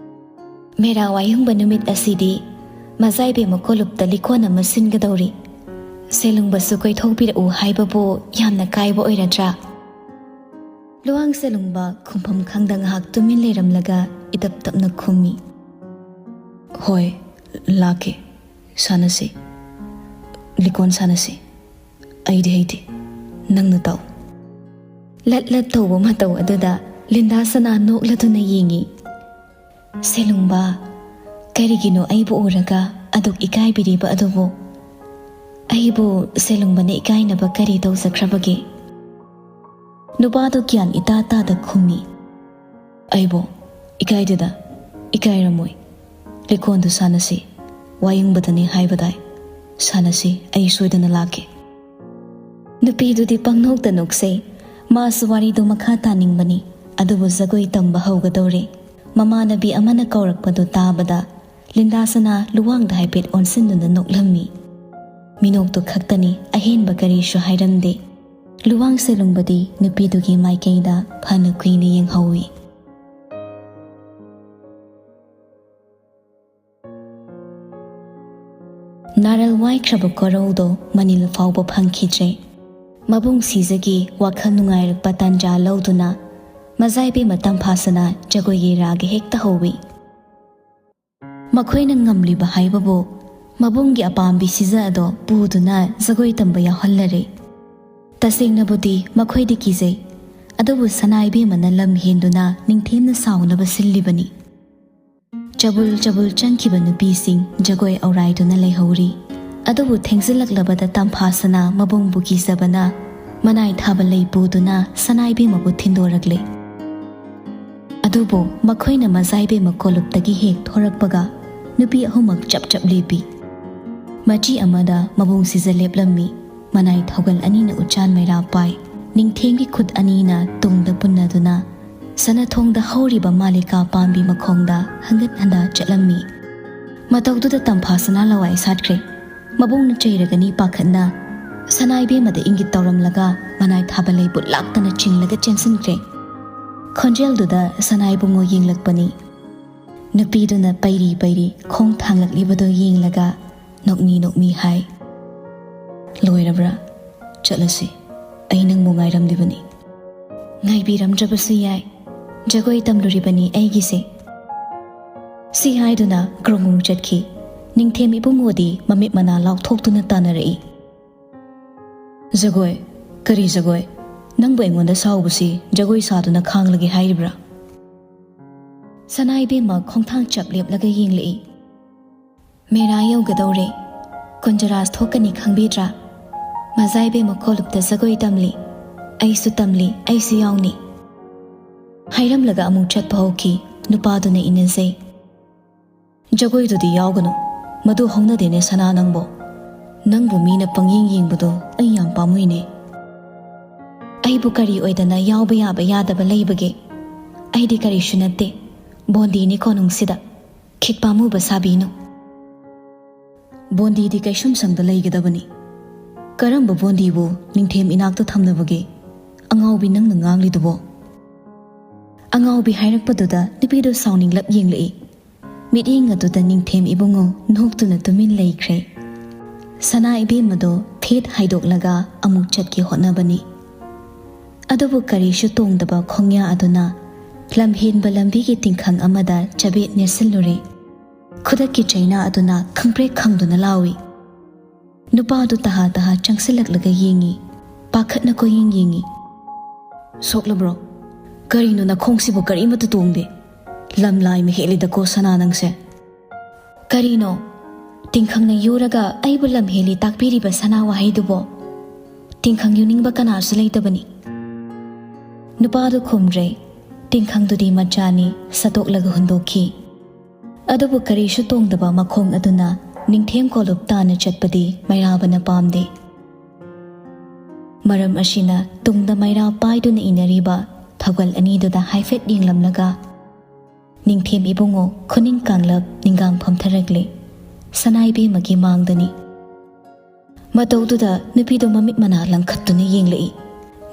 "ꯃꯦꯔꯥ ꯋꯥꯌꯨꯡꯕ ꯅꯨꯃꯤꯠ ꯑꯁꯤꯗꯤ ꯃꯖꯥꯏꯕꯦꯝꯃ ꯀꯣꯂꯨꯞꯇ ꯂꯤꯀꯣꯟ ꯑꯃ ꯁꯤꯟꯒꯗꯧꯔꯤ꯫ ꯁꯦꯂꯨꯡꯕꯁꯨ ꯀꯣꯏꯊꯣꯛꯄꯤꯔꯛꯎ ꯍꯥꯏꯕꯕꯨ ꯌꯥꯝꯅ ꯀꯥꯏꯕ ꯑꯣꯏꯔꯗ꯭ꯔꯥ?" ꯂꯨꯋꯥꯡ ꯁꯦꯂꯨꯡꯕ ꯈꯨꯝꯐꯝ ꯈꯪꯗ ꯉꯥꯏꯍꯥꯛ ꯇꯨꯃꯤꯟ ꯂꯩꯔꯝꯂꯒ ꯏꯇꯞ ꯇꯞꯅ ꯈꯨꯝꯃꯤ, "ꯍꯣꯏ, ꯂꯥꯛꯀꯦ꯫ ꯁꯥꯟꯅꯁꯤ꯫ ꯂꯤꯀꯣꯟ ꯁꯥꯟꯅꯁꯤ꯫ ꯑꯩꯗꯤ ꯍꯩꯇꯦ꯫ ꯅꯪꯅ ꯇꯥꯛꯎ꯫" ꯂꯠ ꯂꯠ ꯇꯧꯕ ꯃꯇꯧ ꯑꯗꯨꯗ ꯂꯤꯟꯗꯥ ꯁꯅꯥ ꯅꯣꯛꯂꯗꯨꯅ ꯌꯦꯡꯉꯤ꯫ "ꯁꯦꯂꯨꯡꯕ, ꯀꯔꯤꯒꯤꯅꯣ ꯑꯩꯕꯨ ꯎꯔꯒ ꯑꯗꯨꯛ ꯏꯀꯥꯏꯕꯤꯔꯤꯕ ꯑꯗꯨꯕꯨ? ꯑꯩꯕꯨ ꯁꯦꯂꯨꯡꯕꯅ ꯏꯀꯥꯏꯅꯕ ꯀꯔꯤ ꯇꯧꯖꯈ꯭ꯔꯕꯒꯦ?" ꯅꯨꯄꯥꯗꯨ ꯒ꯭ꯌꯥꯟ ꯏꯇꯥ ꯇꯥꯗ ꯈꯨꯝꯃꯤ, "ꯑꯩꯕꯨ ꯏꯀꯥꯏꯗꯦꯗ, ꯏꯀꯥꯏꯔꯝꯃꯣꯏ꯫ ꯂꯤꯀꯣꯟꯗꯨ ꯁꯥꯟꯅꯁꯤ, ꯋꯥꯌꯨꯡꯕꯗꯅꯤ ꯍꯥꯏꯕꯗꯥꯏ? ꯁꯥꯟꯅꯁꯤ, ꯑꯩ ꯁꯣꯏꯗꯅ ꯂꯥꯛꯀꯦ꯫" ꯅꯨꯄꯤꯗꯨꯗꯤ ꯄꯪꯅꯣꯛꯇ ꯅꯣꯛꯆꯩ꯫ ꯃꯥꯁꯨ ꯋꯥꯔꯤꯗꯨ ꯃꯈꯥ ꯇꯥꯅꯤꯡꯕꯅꯤ, ꯑꯗꯨꯕꯨ ꯖꯒꯣꯏ ꯇꯝꯕ ꯍꯧꯒꯗꯧꯔꯦ꯫ ꯃꯃꯥꯟꯅꯕꯤ ꯑꯃꯅ ꯀꯧꯔꯛꯄꯗꯨ ꯇꯥꯕꯗ ꯂꯤꯟꯗꯥ ꯁꯅꯥ ꯂꯨꯋꯥꯡꯗ ꯍꯥꯏꯐꯦꯠ ꯑꯣꯟꯁꯤꯟꯗꯨꯅ ꯅꯣꯛꯂꯝꯃꯤ꯫ ꯃꯤꯅꯣꯛꯇꯨ ꯈꯛꯇꯅꯤ, ꯑꯍꯦꯟꯕ ꯀꯔꯤꯁꯨ ꯍꯥꯏꯔꯝꯗꯦ꯫ ꯂꯨꯋꯥꯡ ꯁꯦꯂꯨꯡꯕꯗꯤ ꯅꯨꯄꯤꯗꯨꯒꯤ ꯃꯥꯏꯀꯩꯗ ꯐꯅ ꯀꯨꯏꯅ ꯌꯦꯡꯍꯧꯏ꯫ ꯅꯥꯔꯜ ꯋꯥꯏꯈ꯭ꯔꯕ ꯀꯣꯔꯧꯗꯣ ꯃꯅꯤꯜ ꯐꯥꯎꯕ ꯐꯪꯈꯤꯗ꯭ꯔꯦ꯫ ꯃꯕꯨꯡ ꯁꯤꯖꯒꯤ ꯋꯥꯈꯜ ꯅꯨꯡꯉꯥꯏꯔꯛꯄ ꯇꯥꯟꯖꯥ ꯂꯧꯗꯨꯅ ꯃꯖꯥꯏꯕꯦꯝꯃ ꯇꯝꯐꯥꯁꯅꯥ ꯖꯒꯣꯏꯒꯤ ꯔꯥꯒ ꯍꯦꯛꯇ ꯍꯧꯏ꯫ ꯃꯈꯣꯏꯅ ꯉꯝꯂꯤꯕ ꯍꯥꯏꯕꯕꯨ ꯃꯕꯨꯡꯒꯤ ꯑꯄꯥꯝꯕꯤ ꯁꯤꯖ ꯑꯗꯣ ꯄꯨꯗꯨꯅ ꯖꯒꯣꯏ ꯇꯝꯕ ꯌꯥꯎꯍꯜꯂꯔꯦ꯫ ꯇꯁꯦꯡꯅꯕꯨꯗꯤ ꯃꯈꯣꯏꯗꯤ ꯀꯤꯖꯩ, ꯑꯗꯨꯕꯨ ꯁꯅꯥ ꯏꯕꯦꯝꯃꯅ ꯂꯝ ꯍꯦꯟꯗꯨꯅ ꯅꯤꯡꯊꯦꯝꯅ ꯁꯥꯎꯅꯕ ꯁꯤꯜꯂꯤꯕꯅꯤ꯫ ꯆꯕꯨꯜ ꯆꯕꯨꯜ ꯆꯪꯈꯤꯕ ꯅꯨꯄꯤꯁꯤꯡ ꯖꯒꯣꯏ ꯑꯧꯔꯥꯏꯗꯨꯅ ꯂꯩꯍꯧꯔꯤ꯫ ꯑꯗꯨꯕꯨ ꯊꯦꯡꯖꯤꯜꯂꯛꯂꯕꯗ ꯇꯝꯐꯥꯁꯅꯥ ꯃꯕꯨꯡꯕꯨ ꯀꯤꯖꯕꯅ ꯃꯅꯥꯏ ꯊꯥꯕ ꯂꯩ ꯄꯨꯗꯨꯅ ꯁꯅꯥ ꯏꯕꯦꯝꯃꯕꯨ ꯊꯤꯟꯗꯣꯔꯛꯂꯦ꯫ ꯑꯗꯨꯕꯨ ꯃꯈꯣꯏꯅ ꯃꯖꯥꯏꯕꯦꯝꯃ ꯀꯣꯂꯨꯞꯇꯒꯤ ꯍꯦꯛ ꯊꯣꯔꯛꯄꯒ ꯅꯨꯄꯤ ꯑꯍꯨꯝꯃꯛ ꯆꯞ ꯆꯞ ꯂꯦꯞꯄꯤ꯫ ꯃꯆꯤ ꯑꯃꯗ ꯃꯕꯨꯡ ꯁꯤꯖ ꯂꯦꯞꯂꯝꯃꯤ꯫ ꯃꯅꯥꯏ ꯊꯧꯒꯜ ꯑꯅꯤꯅ ꯎꯆꯥꯟ ꯃꯩꯔꯥ ꯄꯥꯏ꯫ ꯅꯤꯡꯊꯦꯝꯒꯤ ꯈꯨꯠ ꯑꯅꯤꯅ ꯇꯨꯡꯗ ꯄꯨꯟꯅꯗꯨꯅ ꯁꯅꯥꯊꯣꯡꯗ ꯍꯧꯔꯤꯕ ꯃꯥꯂꯤꯀꯥ ꯄꯥꯝꯕꯤ ꯃꯈꯣꯡꯗ ꯍꯪꯒꯠ ꯍꯟꯗ ꯆꯠꯂꯝꯃꯤ꯫ ꯃꯇꯧꯗꯨꯗ ꯇꯝꯐꯥꯁꯅꯥ ꯂꯋꯥꯏ ꯁꯥꯠꯈ꯭ꯔꯦ꯫ ꯃꯕꯨꯡꯅ ꯆꯩꯔꯒꯅꯤ ꯄꯥꯈꯠꯅ ꯁꯅꯥ ꯏꯕꯦꯝꯃꯗ ꯏꯪꯒꯤꯠ ꯇꯧꯔꯝꯂꯒ ꯃꯅꯥꯏ ꯊꯥꯕ ꯂꯩꯕꯨ ꯂꯥꯛꯇꯅ ꯆꯤꯡꯂꯒ ꯆꯦꯟꯁꯤꯟꯈ꯭ꯔꯦ꯫ ꯈꯣꯟꯖꯦꯜꯗꯨꯗ ꯁꯅꯥ ꯏꯕꯨꯡꯉꯣ ꯌꯦꯡꯂꯛꯄꯅꯤ꯫ ꯅꯨꯄꯤꯗꯨꯅ ꯄꯩꯔꯤ ꯄꯩꯔꯤ ꯈꯣꯡ ꯊꯥꯡꯂꯛꯂꯤꯕꯗꯨ ꯌꯦꯡꯂꯒ ꯅꯣꯛꯃꯤ ꯅꯣꯛꯃꯤ ꯍꯥꯏ, "ꯂꯣꯏꯔꯕ꯭ꯔꯥ? ꯆꯠꯂꯁꯤ꯫ ꯑꯩ ꯅꯪꯕꯨ ꯉꯥꯏꯔꯝꯂꯤꯕꯅꯤ꯫" "ꯉꯥꯏꯕꯤꯔꯝꯗ꯭ꯔꯕꯁꯨ ꯌꯥꯏ꯫ ꯖꯒꯣꯏ ꯇꯝꯂꯨꯔꯤꯕꯅꯤ ꯑꯩꯒꯤꯁꯦ꯫" ꯁꯤ ꯍꯥꯏꯗꯨꯅ ꯒ꯭ꯔꯣꯡ ꯒ꯭ꯔꯣꯡ ꯆꯠꯈꯤ꯫ ꯅꯤꯡꯊꯦꯝ ꯏꯕꯨꯡꯉꯣꯗꯤ ꯃꯃꯤꯠ ꯃꯅꯥ ꯂꯥꯎꯊꯣꯛꯇꯨꯅ ꯇꯥꯅꯔꯛꯏ꯫ "ꯖꯒꯣꯏ? ꯀꯔꯤ ꯖꯒꯣꯏ? ꯅꯪꯕꯨ ꯑꯩꯉꯣꯟꯗ ꯁꯥꯎꯕꯁꯤ ꯖꯒꯣꯏ ꯁꯥꯗꯨꯅ ꯈꯥꯡꯂꯒꯦ ꯍꯥꯏꯔꯤꯕ꯭ꯔꯥ?" ꯁꯅꯥ ꯏꯕꯦꯝꯃ ꯈꯣꯡꯊꯥꯡ ꯆꯞ ꯂꯦꯞꯂꯒ ꯌꯦꯡꯂꯛꯏ꯫ "ꯃꯦꯔꯥ ꯌꯧꯒꯗꯧꯔꯦ꯫ ꯀꯨꯟꯖꯔꯥꯁ ꯊꯣꯛꯀꯅꯤ ꯈꯪꯕꯤꯗ꯭ꯔꯥ? ꯃꯖꯥ ꯏꯕꯦꯝꯃ ꯀꯣꯂꯨꯞꯇ ꯖꯒꯣꯏ ꯇꯝꯂꯤ꯫ ꯑꯩꯁꯨ ꯇꯝꯂꯤ, ꯑꯩꯁꯨ ꯌꯥꯎꯅꯤ꯫" ꯍꯥꯏꯔꯝꯂꯒ ꯑꯃꯨꯛ ꯆꯠꯄ ꯍꯧꯈꯤ꯫ ꯅꯨꯄꯥꯗꯨꯅ ꯏꯟꯅꯖꯩ꯫ "ꯖꯒꯣꯏꯗꯨꯗꯤ ꯌꯥꯎꯒꯅꯨ꯫ ꯃꯗꯨ ꯍꯧꯅꯗꯦꯅꯦ ꯁꯅꯥ ꯅꯪꯕꯣ꯫ ꯅꯪꯕꯨ ꯃꯤꯅ ꯄꯪꯌꯦꯡ ꯌꯦꯡꯕꯗꯣ ꯑꯩ ꯌꯥꯝ ꯄꯥꯝꯃꯨꯏꯅꯦ꯫" "ꯑꯩꯕꯨ ꯀꯔꯤ ꯑꯣꯏꯗꯅ ꯌꯥꯎꯕ ꯌꯥꯕ ꯌꯥꯗꯕ ꯂꯩꯕꯒꯦ? ꯑꯩꯗꯤ ꯀꯔꯤꯁꯨ ꯅꯠꯇꯦ꯫ ꯕꯣꯟꯗꯤꯅꯤ ꯀꯣꯅꯨꯡꯁꯤꯗ꯫ ꯈꯤꯠ ꯄꯥꯝꯃꯨꯕ ꯁꯥꯕꯤꯅꯨ꯫" "ꯕꯣꯟꯗꯤꯗꯤ ꯀꯩꯁꯨꯝꯁꯪꯗ ꯂꯩꯒꯗꯕꯅꯤ꯫" "ꯀꯔꯝꯕ ꯕꯣꯟꯗꯤꯕꯨ ꯅꯤꯡꯊꯦꯝ ꯏꯅꯥꯛꯇ ꯊꯝꯅꯕꯒꯦ? ꯑꯉꯥꯎꯕꯤ ꯅꯪꯅ ꯉꯥꯡꯂꯤꯗꯨꯕꯣ?" ꯑꯉꯥꯎꯕꯤ ꯍꯥꯏꯔꯛꯄꯗꯨꯗ ꯅꯨꯄꯤꯗꯨ ꯁꯥꯎꯅꯤꯡꯂꯞ ꯌꯦꯡꯂꯛꯏ꯫ ꯃꯤꯠꯌꯦꯡ ꯑꯗꯨꯗ ꯅꯤꯡꯊꯦꯝ ꯏꯕꯨꯡꯉꯣ ꯅꯣꯛꯇꯨꯅ ꯇꯨꯃꯤꯟ ꯂꯩꯈ꯭ꯔꯦ꯫ ꯁꯅꯥ ꯏꯕꯦꯝꯃꯗꯣ ꯍꯦꯠ ꯍꯥꯏꯗꯣꯛꯂꯒ ꯑꯃꯨꯛ ꯆꯠꯀꯦ ꯍꯣꯠꯅꯕꯅꯤ꯫ ꯑꯗꯨꯕꯨ ꯀꯔꯤꯁꯨ ꯇꯣꯡꯗꯕ ꯈꯣꯡꯌꯥ ꯑꯗꯨꯅ ꯂꯝꯍꯦꯟꯕ ꯂꯝꯕꯤꯒꯤ ꯇꯤꯡꯈꯪ ꯑꯃꯗ ꯆꯕꯦꯠ ꯅꯦꯠꯁꯤꯜꯂꯨꯔꯦ꯫ ꯈꯨꯗꯛꯀꯤ ꯆꯩꯅꯥ ꯑꯗꯨꯅ ꯈꯪꯄ꯭ꯔꯦꯛ ꯈꯪꯗꯨꯅ ꯂꯥꯎꯏ꯫ ꯅꯨꯄꯥ ꯑꯗꯨ ꯇꯍꯥ ꯇꯍꯥ ꯆꯪꯁꯤꯜꯂꯛꯂꯒ ꯌꯦꯡꯏ꯫ ꯄꯥꯈꯠꯅ ꯀꯣꯏꯌꯦꯡ ꯌꯦꯡꯏ꯫ "ꯁꯣꯛꯂꯕ꯭ꯔꯣ? ꯀꯔꯤꯅꯣ, ꯅꯈꯣꯡꯁꯤꯕꯨ ꯀꯔꯤꯃꯠꯇ ꯇꯣꯡꯗꯦ? ꯂꯝ ꯂꯥꯏꯃ ꯍꯦꯛꯂꯤꯗꯀꯣ ꯁꯅꯥ ꯅꯪꯁꯦ꯫ ꯀꯔꯤꯅꯣ? ꯇꯤꯡꯈꯪꯅ ꯌꯨꯔꯒ ꯑꯩꯕꯨ ꯂꯝ ꯍꯦꯜꯂꯤ ꯇꯥꯛꯄꯤꯔꯤꯕ ꯁꯅꯥ ꯋꯥꯍꯩꯗꯨꯕꯣ? ꯇꯤꯡꯈꯪ ꯌꯨꯅꯤꯡꯕ ꯀꯅꯥꯁꯨ ꯂꯩꯇꯕꯅꯤ꯫" ꯅꯨꯄꯥꯗꯨ ꯈꯨꯝꯗ꯭ꯔꯦ꯫ ꯇꯤꯡꯈꯪꯗꯨꯗꯤ ꯃꯆꯥꯅꯤ, ꯁꯠꯇꯣꯛꯂꯒ ꯍꯨꯟꯗꯣꯛꯈꯤ꯫ ꯑꯗꯨꯕꯨ ꯀꯔꯤꯁꯨ ꯇꯣꯡꯗꯕ ꯃꯈꯣꯡ ꯑꯗꯨꯅ ꯅꯤꯡꯊꯦꯝ ꯀꯣꯂꯨꯞ ꯇꯥꯅ ꯆꯠꯄꯗꯤ ꯃꯩꯔꯥꯕꯅ ꯄꯥꯝꯗꯦ꯫ ꯃꯔꯝ ꯑꯁꯤꯅ ꯇꯨꯡꯗ ꯃꯩꯔꯥ ꯄꯥꯏꯗꯨꯅ ꯏꯟꯅꯔꯤꯕ ꯊꯧꯒꯜ ꯑꯅꯤꯗꯨꯗ ꯍꯥꯏꯐꯦꯠ ꯌꯦꯡꯂꯝꯂꯒ, "ꯅꯤꯡꯊꯦꯝ ꯏꯕꯨꯡꯉꯣ ꯈꯨꯅꯤꯡ ꯀꯥꯡꯂꯞ ꯅꯤꯡꯒꯥꯡ ꯐꯝꯊꯔꯛꯂꯦ꯫ ꯁꯅꯥ ꯏꯕꯦꯝꯃꯒꯤ ꯃꯥꯡꯗꯅꯤ꯫" ꯃꯇꯧꯗꯨꯗ ꯅꯨꯄꯤꯗꯨ ꯃꯃꯤꯠ ꯃꯅꯥ ꯂꯪꯈꯠꯇꯨꯅ ꯌꯦꯡꯂꯛꯏ꯫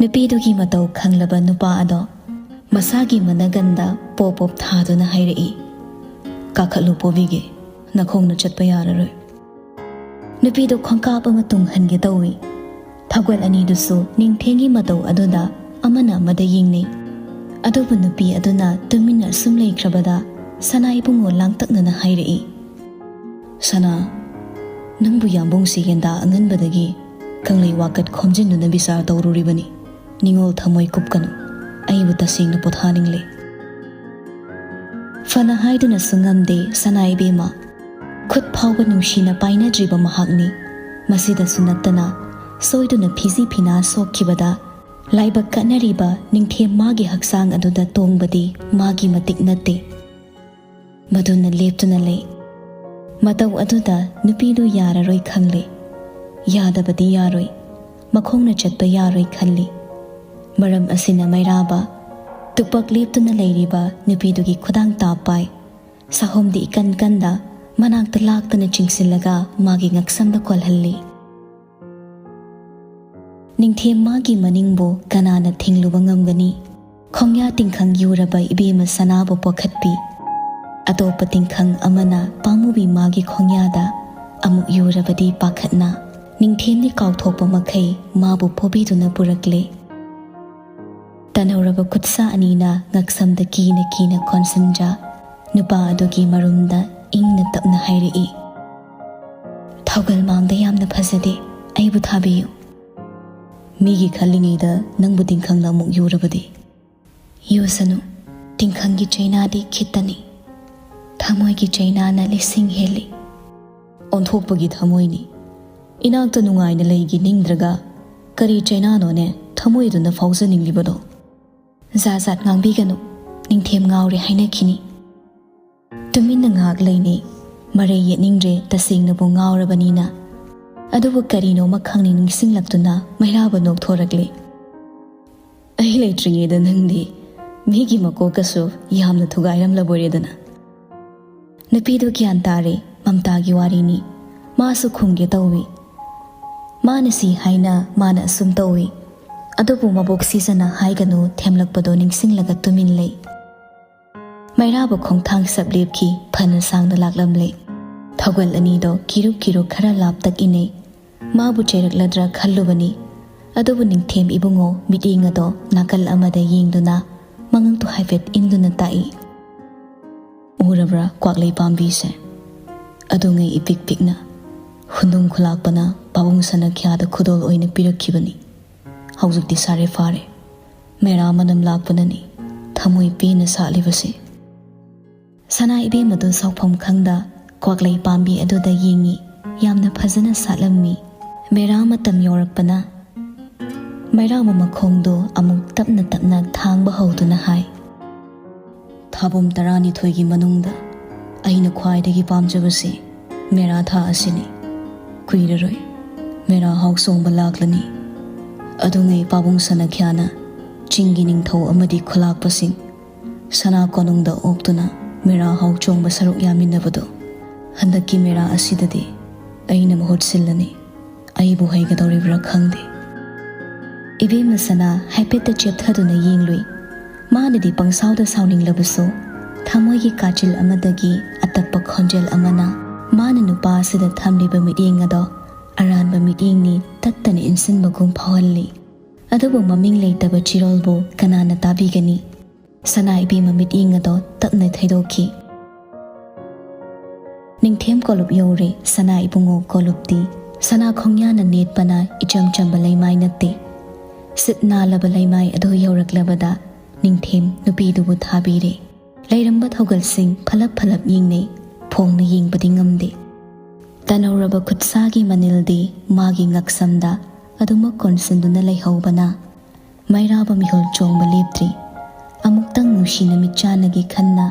ꯅꯨꯄꯤꯗꯨꯒꯤ ꯃꯇꯧ ꯈꯪꯂꯕ ꯅꯨꯄꯥ ꯑꯗꯣ ꯃꯁꯥꯒꯤ ꯃꯅꯒꯟꯗ ꯄꯣꯞ ꯄꯣꯞ ꯊꯥꯗꯨꯅ ꯍꯥꯏꯔꯛꯏ, "ꯀꯥꯈꯠꯂꯨ ꯄꯣꯕꯤꯒꯦ, ꯅꯈꯣꯡꯅ ꯆꯠꯄ ꯌꯥꯔꯔꯣꯏ꯫" ꯅꯨꯄꯤꯗꯨ ꯈꯣꯡꯀꯥꯞ ꯑꯃ ꯇꯨꯡꯍꯟꯒꯦ ꯇꯧꯏ꯫ ꯊꯧꯒꯜ ꯑꯅꯤꯗꯨꯁꯨ ꯅꯤꯡꯊꯦꯝꯒꯤ ꯃꯇꯧ ꯑꯗꯨꯗ ꯑꯃꯅ ꯑꯃꯗ ꯌꯦꯡꯅꯩ꯫ ꯑꯗꯨꯕꯨ ꯅꯨꯄꯤ ꯑꯗꯨꯅ ꯇꯨꯃꯤꯟꯅ ꯁꯨꯝ ꯂꯩꯈ꯭ꯔꯕꯗ ꯁꯅꯥ ꯏꯕꯨꯡꯉꯣ ꯂꯥꯡꯇꯛꯅꯅ ꯍꯥꯏꯔꯛꯏ, "ꯁꯅꯥ, ꯅꯪꯕꯨ ꯌꯥꯝꯕꯨꯡꯁꯤ ꯌꯦꯟꯗꯥ ꯑꯉꯟꯕꯗꯒꯤ ꯀꯪꯂꯩ ꯋꯥꯀꯠ ꯈꯣꯝꯖꯤꯟꯗꯨꯅ ꯕꯤꯆꯥꯔ ꯇꯧꯔꯨꯔꯤꯕꯅꯤ꯫ ꯅꯤꯉꯣꯜ ꯊꯃꯣꯏ ꯀꯨꯞꯀꯅꯨ꯫ ꯑꯩꯕꯨ ꯇꯁꯦꯡꯅ ꯄꯣꯊꯥꯅꯤꯡꯂꯦ꯫" ꯐꯅ ꯍꯥꯏꯗꯨꯅꯁꯨ ꯉꯝꯗꯦ ꯁꯅꯥ ꯏꯕꯦꯝꯃ꯫ ꯈꯨꯠ ꯐꯥꯎꯕ ꯅꯨꯡꯁꯤꯅ ꯄꯥꯏꯅꯗ꯭ꯔꯤꯕ ꯃꯍꯥꯛꯅꯤ꯫ ꯃꯁꯤꯗꯁꯨ ꯅꯠꯇꯅ ꯁꯣꯏꯗꯨꯅ ꯐꯤꯖꯤ ꯐꯤꯅꯥ ꯁꯣꯛꯈꯤꯕꯗ ꯂꯥꯏꯕꯛ ꯀꯠꯅꯔꯤꯕ ꯅꯤꯡꯊꯦꯝ ꯃꯥꯒꯤ ꯍꯛꯆꯥꯡ ꯑꯗꯨꯗ ꯇꯣꯡꯕꯗꯤ ꯃꯥꯒꯤ ꯃꯇꯤꯛ ꯅꯠꯇꯦ꯫ ꯃꯗꯨꯅ ꯂꯦꯞꯇꯨꯅ ꯂꯩ꯫ ꯃꯇꯧ ꯑꯗꯨꯗ ꯅꯨꯄꯤꯗꯨ ꯌꯥꯔꯔꯣꯏ ꯈꯪꯂꯦ꯫ ꯌꯥꯗꯕꯗꯤ ꯌꯥꯔꯣꯏ꯫ ꯃꯈꯣꯡꯅ ꯆꯠꯄ ꯌꯥꯔꯣꯏ ꯈꯜꯂꯤ꯫ ꯃꯔꯝ ꯑꯁꯤꯅ ꯃꯩꯔꯥꯕ ꯇꯨꯄꯛ ꯂꯦꯞꯇꯨꯅ ꯂꯩꯔꯤꯕ ꯅꯨꯄꯤꯗꯨꯒꯤ ꯈꯨꯗꯥꯡ ꯇꯥꯞ ꯄꯥꯏ꯫ ꯁꯥꯍꯣꯝꯗꯤ ꯏꯀꯟ ꯀꯟꯗ ꯃꯅꯥꯛꯇ ꯂꯥꯛꯇꯅ ꯆꯤꯡꯁꯤꯜꯂꯒ ꯃꯥꯒꯤ ꯉꯛꯁꯝꯗ ꯀꯣꯜꯍꯜꯂꯤ꯫ ꯅꯤꯡꯊꯦꯝ ꯃꯥꯒꯤ ꯃꯅꯤꯡꯕꯨ ꯀꯅꯥꯅ ꯊꯤꯡꯂꯨꯕ ꯉꯝꯒꯅꯤ? ꯈꯣꯡꯌꯥ ꯇꯤꯡꯈꯪ ꯌꯨꯔꯕ ꯏꯕꯦꯝꯃ ꯁꯅꯥꯕꯨ ꯄꯣꯈꯠꯄꯤ꯫ ꯑꯇꯣꯞꯄ ꯇꯤꯡꯈꯪ ꯑꯃꯅ ꯄꯥꯝꯃꯨꯕꯤ ꯃꯥꯒꯤ ꯈꯣꯡꯌꯥꯗ ꯑꯃꯨꯛ ꯌꯨꯔꯕꯗꯤ ꯄꯥꯈꯠꯅ꯫ ꯅꯤꯡꯊꯦꯝꯗꯤ ꯀꯥꯎꯊꯣꯛꯄ ꯃꯈꯩ ꯃꯥꯕꯨ ꯐꯣꯕꯤꯗꯨꯅ ꯄꯨꯔꯛꯂꯦ꯫ ꯇꯟꯍꯧꯔꯕ ꯈꯨꯠꯁꯥ ꯑꯅꯤꯅ ꯉꯛꯁꯝꯗ ꯀꯤꯅ ꯀꯤꯅ ꯀꯣꯟꯁꯤꯟꯖ, ꯅꯨꯄꯥ ꯑꯗꯨꯒꯤ ꯃꯔꯨꯝꯗ ꯏꯪꯅ ꯇꯞꯅ ꯍꯥꯏꯔꯛꯏ, "ꯊꯧꯒꯜ ꯃꯥꯡꯗ ꯌꯥꯝꯅ ꯐꯖꯗꯦ, ꯑꯩꯕꯨ ꯊꯥꯕꯤꯌꯨ꯫ ꯃꯤꯒꯤ ꯈꯜꯂꯤꯉꯩꯗ ꯅꯪꯕꯨ ꯇꯤꯡꯈꯪꯅ ꯑꯃꯨꯛ ꯌꯨꯔꯕꯗꯤ?" "ꯌꯨꯁꯅꯨ, ꯇꯤꯡꯈꯪꯒꯤ ꯆꯩꯅꯥꯗꯤ ꯈꯤꯠꯇꯅꯤ, ꯊꯃꯣꯏꯒꯤ ꯆꯩꯅꯥꯅ ꯂꯤꯁꯤꯡ ꯍꯦꯜꯂꯤ꯫" "ꯑꯣꯟꯊꯣꯛꯄꯒꯤ ꯊꯃꯣꯏꯅꯤ꯫ ꯏꯅꯥꯛꯇ ꯅꯨꯡꯉꯥꯏꯅ ꯂꯩꯒꯤ ꯅꯤꯡꯗ꯭ꯔꯒ ꯀꯔꯤ ꯆꯩꯅꯥꯅꯣꯅꯦ ꯊꯃꯣꯏꯗꯨꯅ ꯐꯥꯎꯖꯅꯤꯡꯂꯤꯕꯗꯣ?" "ꯖꯥꯠ ꯖꯥꯠ ꯉꯥꯡꯕꯤꯒꯅꯨ, ꯅꯤꯡꯊꯦꯝ ꯉꯥꯎꯔꯦ ꯍꯥꯏꯅꯈꯤꯅꯤ꯫" ꯇꯨꯃꯤꯟꯅ ꯉꯥꯏꯍꯥꯛ ꯂꯩꯅꯩ꯫ ꯃꯔꯩ ꯌꯦꯠꯅꯤꯡꯗ꯭ꯔꯦ, ꯇꯁꯦꯡꯅꯕꯨ ꯉꯥꯎꯔꯕꯅꯤꯅ꯫ ꯑꯗꯨꯕꯨ ꯀꯔꯤꯅꯣꯃ ꯈꯪꯅꯤꯡ ꯅꯤꯡꯁꯤꯡꯂꯛꯇꯨꯅ ꯃꯩꯔꯥꯕ ꯅꯣꯛꯊꯣꯔꯛꯂꯦ꯫ "ꯑꯩ ꯂꯩꯇ꯭ꯔꯤꯉꯩꯗ ꯅꯪꯗꯤ ꯃꯤꯒꯤ ꯃꯀꯣꯛꯀꯁꯨ ꯌꯥꯝꯅ ꯊꯨꯒꯥꯏꯔꯝꯂꯕꯣꯏꯔꯦꯗꯅ꯫" ꯅꯨꯄꯤꯗꯨ ꯒ꯭ꯌꯥꯟ ꯇꯥꯔꯦ, ꯃꯝꯇꯥꯒꯤ ꯋꯥꯔꯤꯅꯤ꯫ ꯃꯥꯁꯨ ꯈꯨꯝꯒꯦ ꯇꯧꯏ꯫ ꯃꯥꯅ ꯁꯤ ꯍꯥꯏꯅ ꯃꯥꯅ ꯑꯁꯨꯝ ꯇꯧꯏ꯫ ꯑꯗꯨꯕꯨ ꯃꯕꯣꯛ ꯁꯤꯖꯅ ꯍꯥꯏꯒꯅꯨ ꯊꯦꯝꯂꯛꯄꯗꯣ ꯅꯤꯡꯁꯤꯡꯂꯒ ꯇꯨꯃꯤꯟ ꯂꯩ꯫ ꯃꯩꯔꯥꯕ ꯈꯣꯡꯊꯥꯡ ꯁꯞ ꯂꯦꯞꯈꯤ, ꯐꯅ ꯁꯥꯡꯅ ꯂꯥꯛꯂꯝꯂꯦ꯫ ꯊꯧꯒꯜ ꯑꯅꯤꯗꯣ ꯀꯤꯔꯨꯛ ꯀꯤꯔꯨꯛ ꯈꯔ ꯂꯥꯞꯇꯛ ꯏꯅꯩ꯫ ꯃꯥꯕꯨ ꯆꯩꯔꯛꯂꯗ꯭ꯔꯥ ꯈꯜꯂꯨꯕꯅꯤ꯫ ꯑꯗꯨꯕꯨ ꯅꯤꯡꯊꯦꯝ ꯏꯕꯨꯡꯉꯣ ꯃꯤꯠꯌꯦꯡ ꯑꯗꯣ ꯅꯥꯀꯜ ꯑꯃꯗ ꯌꯦꯡꯗꯨꯅ ꯃꯉꯛꯇꯨ ꯍꯥꯏꯐꯦꯠ ꯏꯟꯗꯨꯅ ꯇꯥꯛꯏ꯫ "ꯎꯔꯕ꯭ꯔꯥ ꯀ꯭ꯋꯥꯛꯂꯩ ꯄꯥꯝꯕꯤꯁꯦ? ꯑꯗꯨꯉꯩ ꯏꯄꯤꯛ ꯄꯤꯛꯅ ꯍꯨꯟꯗꯨꯝ ꯈꯨꯂꯥꯛꯄꯅ ꯄꯥꯕꯨꯡ ꯁꯅꯈ꯭ꯌꯥꯗ ꯈꯨꯗꯣꯜ ꯑꯣꯏꯅ ꯄꯤꯔꯛꯈꯤꯕꯅꯤ꯫ ꯍꯧꯖꯤꯛꯇꯤ ꯁꯥꯔꯦ ꯐꯥꯔꯦ꯫ ꯃꯦꯔꯥ ꯃꯅꯝ ꯂꯥꯛꯄꯅꯅꯤ ꯊꯃꯣꯏ ꯄꯦꯟꯅ ꯁꯥꯠꯂꯤꯕꯁꯦ꯫" ꯁꯅꯥ ꯏꯕꯦꯝꯃꯗꯨ ꯁꯥꯎꯐꯝ ꯈꯪꯗ ꯀ꯭ꯋꯥꯛꯂꯩ ꯄꯥꯝꯕꯤ ꯑꯗꯨꯗ ꯌꯦꯡꯉꯤ꯫ ꯌꯥꯝꯅ ꯐꯖꯅ ꯁꯥꯠꯂꯝꯃꯤ꯫ ꯃꯦꯔꯥ ꯃꯇꯝ ꯌꯧꯔꯛꯄꯅ ꯃꯩꯔꯥꯕ ꯃꯈꯣꯡꯗꯨ ꯑꯃꯨꯛ ꯇꯞꯅ ꯇꯞꯅ ꯊꯥꯡꯕ ꯍꯧꯗꯨꯅ ꯍꯥꯏ, "ꯊꯥꯕꯨꯝ ꯇꯔꯥꯅꯤꯊꯣꯏꯒꯤ ꯃꯅꯨꯡꯗ ꯑꯩꯅ ꯈ꯭ꯋꯥꯏꯗꯒꯤ ꯄꯥꯝꯖꯕꯁꯤ ꯃꯦꯔꯥ ꯊꯥ ꯑꯁꯤꯅꯤ꯫ ꯀꯨꯏꯔꯔꯣꯏ ꯃꯦꯔꯥ ꯍꯥꯎ ꯆꯣꯡꯕ ꯂꯥꯛꯂꯅꯤ꯫ ꯑꯗꯨꯉꯩ ꯄꯥꯕꯨꯡ ꯁꯅꯈ꯭ꯌꯥꯅ ꯆꯤꯡꯒꯤ ꯅꯤꯡꯊꯧ ꯑꯃꯗꯤ ꯈꯨꯂꯥꯛꯄꯁꯤꯡ ꯁꯅꯥ ꯀꯣꯅꯨꯡꯗ ꯑꯣꯛꯇꯨꯅ ꯃꯦꯔꯥ ꯍꯥꯎ ꯆꯣꯡꯕ ꯁꯔꯨꯛ ꯌꯥꯃꯤꯟꯅꯕꯗꯣ ꯍꯟꯗꯛꯀꯤ ꯃꯦꯔꯥ ꯑꯁꯤꯗꯗꯤ ꯑꯩꯅ ꯃꯍꯨꯠ ꯁꯤꯜꯂꯅꯤ꯫ ꯑꯩꯕꯨ ꯍꯩꯒꯗꯧꯔꯤꯕ꯭ꯔꯥ ꯈꯪꯗꯦ꯫" ꯏꯕꯦꯝꯃ ꯁꯅꯥ ꯍꯥꯏꯐꯦꯠꯇ ꯆꯦꯞꯊꯗꯨꯅ ꯌꯦꯡꯂꯨꯏ꯫ ꯃꯥꯅꯗꯤ ꯄꯪꯁꯥꯎꯗ ꯁꯥꯎꯅꯤꯡꯂꯕꯁꯨ, ꯊꯃꯣꯏꯒꯤ ꯀꯥꯆꯤꯜ ꯑꯃꯗꯒꯤ ꯑꯇꯞꯄ ꯈꯣꯟꯖꯦꯜ ꯑꯃꯅ ꯃꯥꯅ ꯅꯨꯄꯥ ꯑꯁꯤꯗ ꯊꯝꯂꯤꯕ ꯃꯤꯠꯌꯦꯡ ꯑꯗꯣ ꯑꯔꯥꯟꯕ ꯃꯤꯠꯌꯦꯡꯅꯤ ꯇꯠꯇꯅ ꯏꯟꯁꯤꯟꯕꯒꯨꯝ ꯐꯥꯎꯍꯜꯂꯤ꯫ ꯑꯗꯨꯕꯨ ꯃꯃꯤꯡ ꯂꯩꯇꯕ ꯆꯤꯔꯣꯜꯕꯨ ꯀꯅꯥꯅ ꯇꯥꯕꯤꯒꯅꯤ? ꯁꯅꯥ ꯏꯕꯦꯝꯃ ꯃꯤꯠꯌꯦꯡ ꯑꯗꯣ ꯇꯞꯅ ꯊꯩꯗꯣꯛꯈꯤ꯫ ꯅꯤꯡꯊꯦꯝ ꯀꯣꯂꯨꯞ ꯌꯧꯔꯦ꯫ ꯁꯅꯥ ꯏꯕꯨꯡꯉꯣ ꯀꯣꯂꯨꯞꯇꯤ ꯁꯅꯥ ꯈꯣꯡꯌꯥꯅ ꯅꯦꯠꯄꯅ ꯏꯆꯝ ꯆꯝꯕ ꯂꯩꯃꯥꯏ ꯅꯠꯇꯦ꯫ ꯁꯤꯠ ꯅꯥꯜꯂꯕ ꯂꯩꯃꯥꯏ ꯑꯗꯨ ꯌꯧꯔꯛꯂꯕꯗ ꯅꯤꯡꯊꯦꯝ ꯅꯨꯄꯤꯗꯨꯕꯨ ꯊꯥꯕꯤꯔꯦ꯫ ꯂꯩꯔꯝꯕ ꯊꯧꯒꯜꯁꯤꯡ ꯐꯂꯞ ꯐꯂꯞ ꯌꯦꯡꯅꯩ, ꯐꯣꯡꯅ ꯌꯦꯡꯕꯗꯤ ꯉꯝꯗꯦ꯫ ꯇꯅꯧꯔꯕ ꯈꯨꯠꯁꯥꯒꯤ ꯃꯅꯤꯜꯗꯤ ꯃꯥꯒꯤ ꯉꯛꯁꯝꯗ ꯑꯗꯨꯃꯛ ꯀꯣꯟꯁꯤꯟꯗꯨꯅ ꯂꯩꯍꯧꯕꯅ ꯃꯩꯔꯥꯕ ꯃꯤꯍꯨꯜ ꯆꯣꯡꯕ ꯂꯦꯞꯇ꯭ꯔꯤ꯫ ꯑꯃꯨꯛꯇꯪ ꯅꯨꯡꯁꯤꯅ ꯃꯤꯠꯆꯥꯟꯅꯒꯦ ꯈꯟꯅ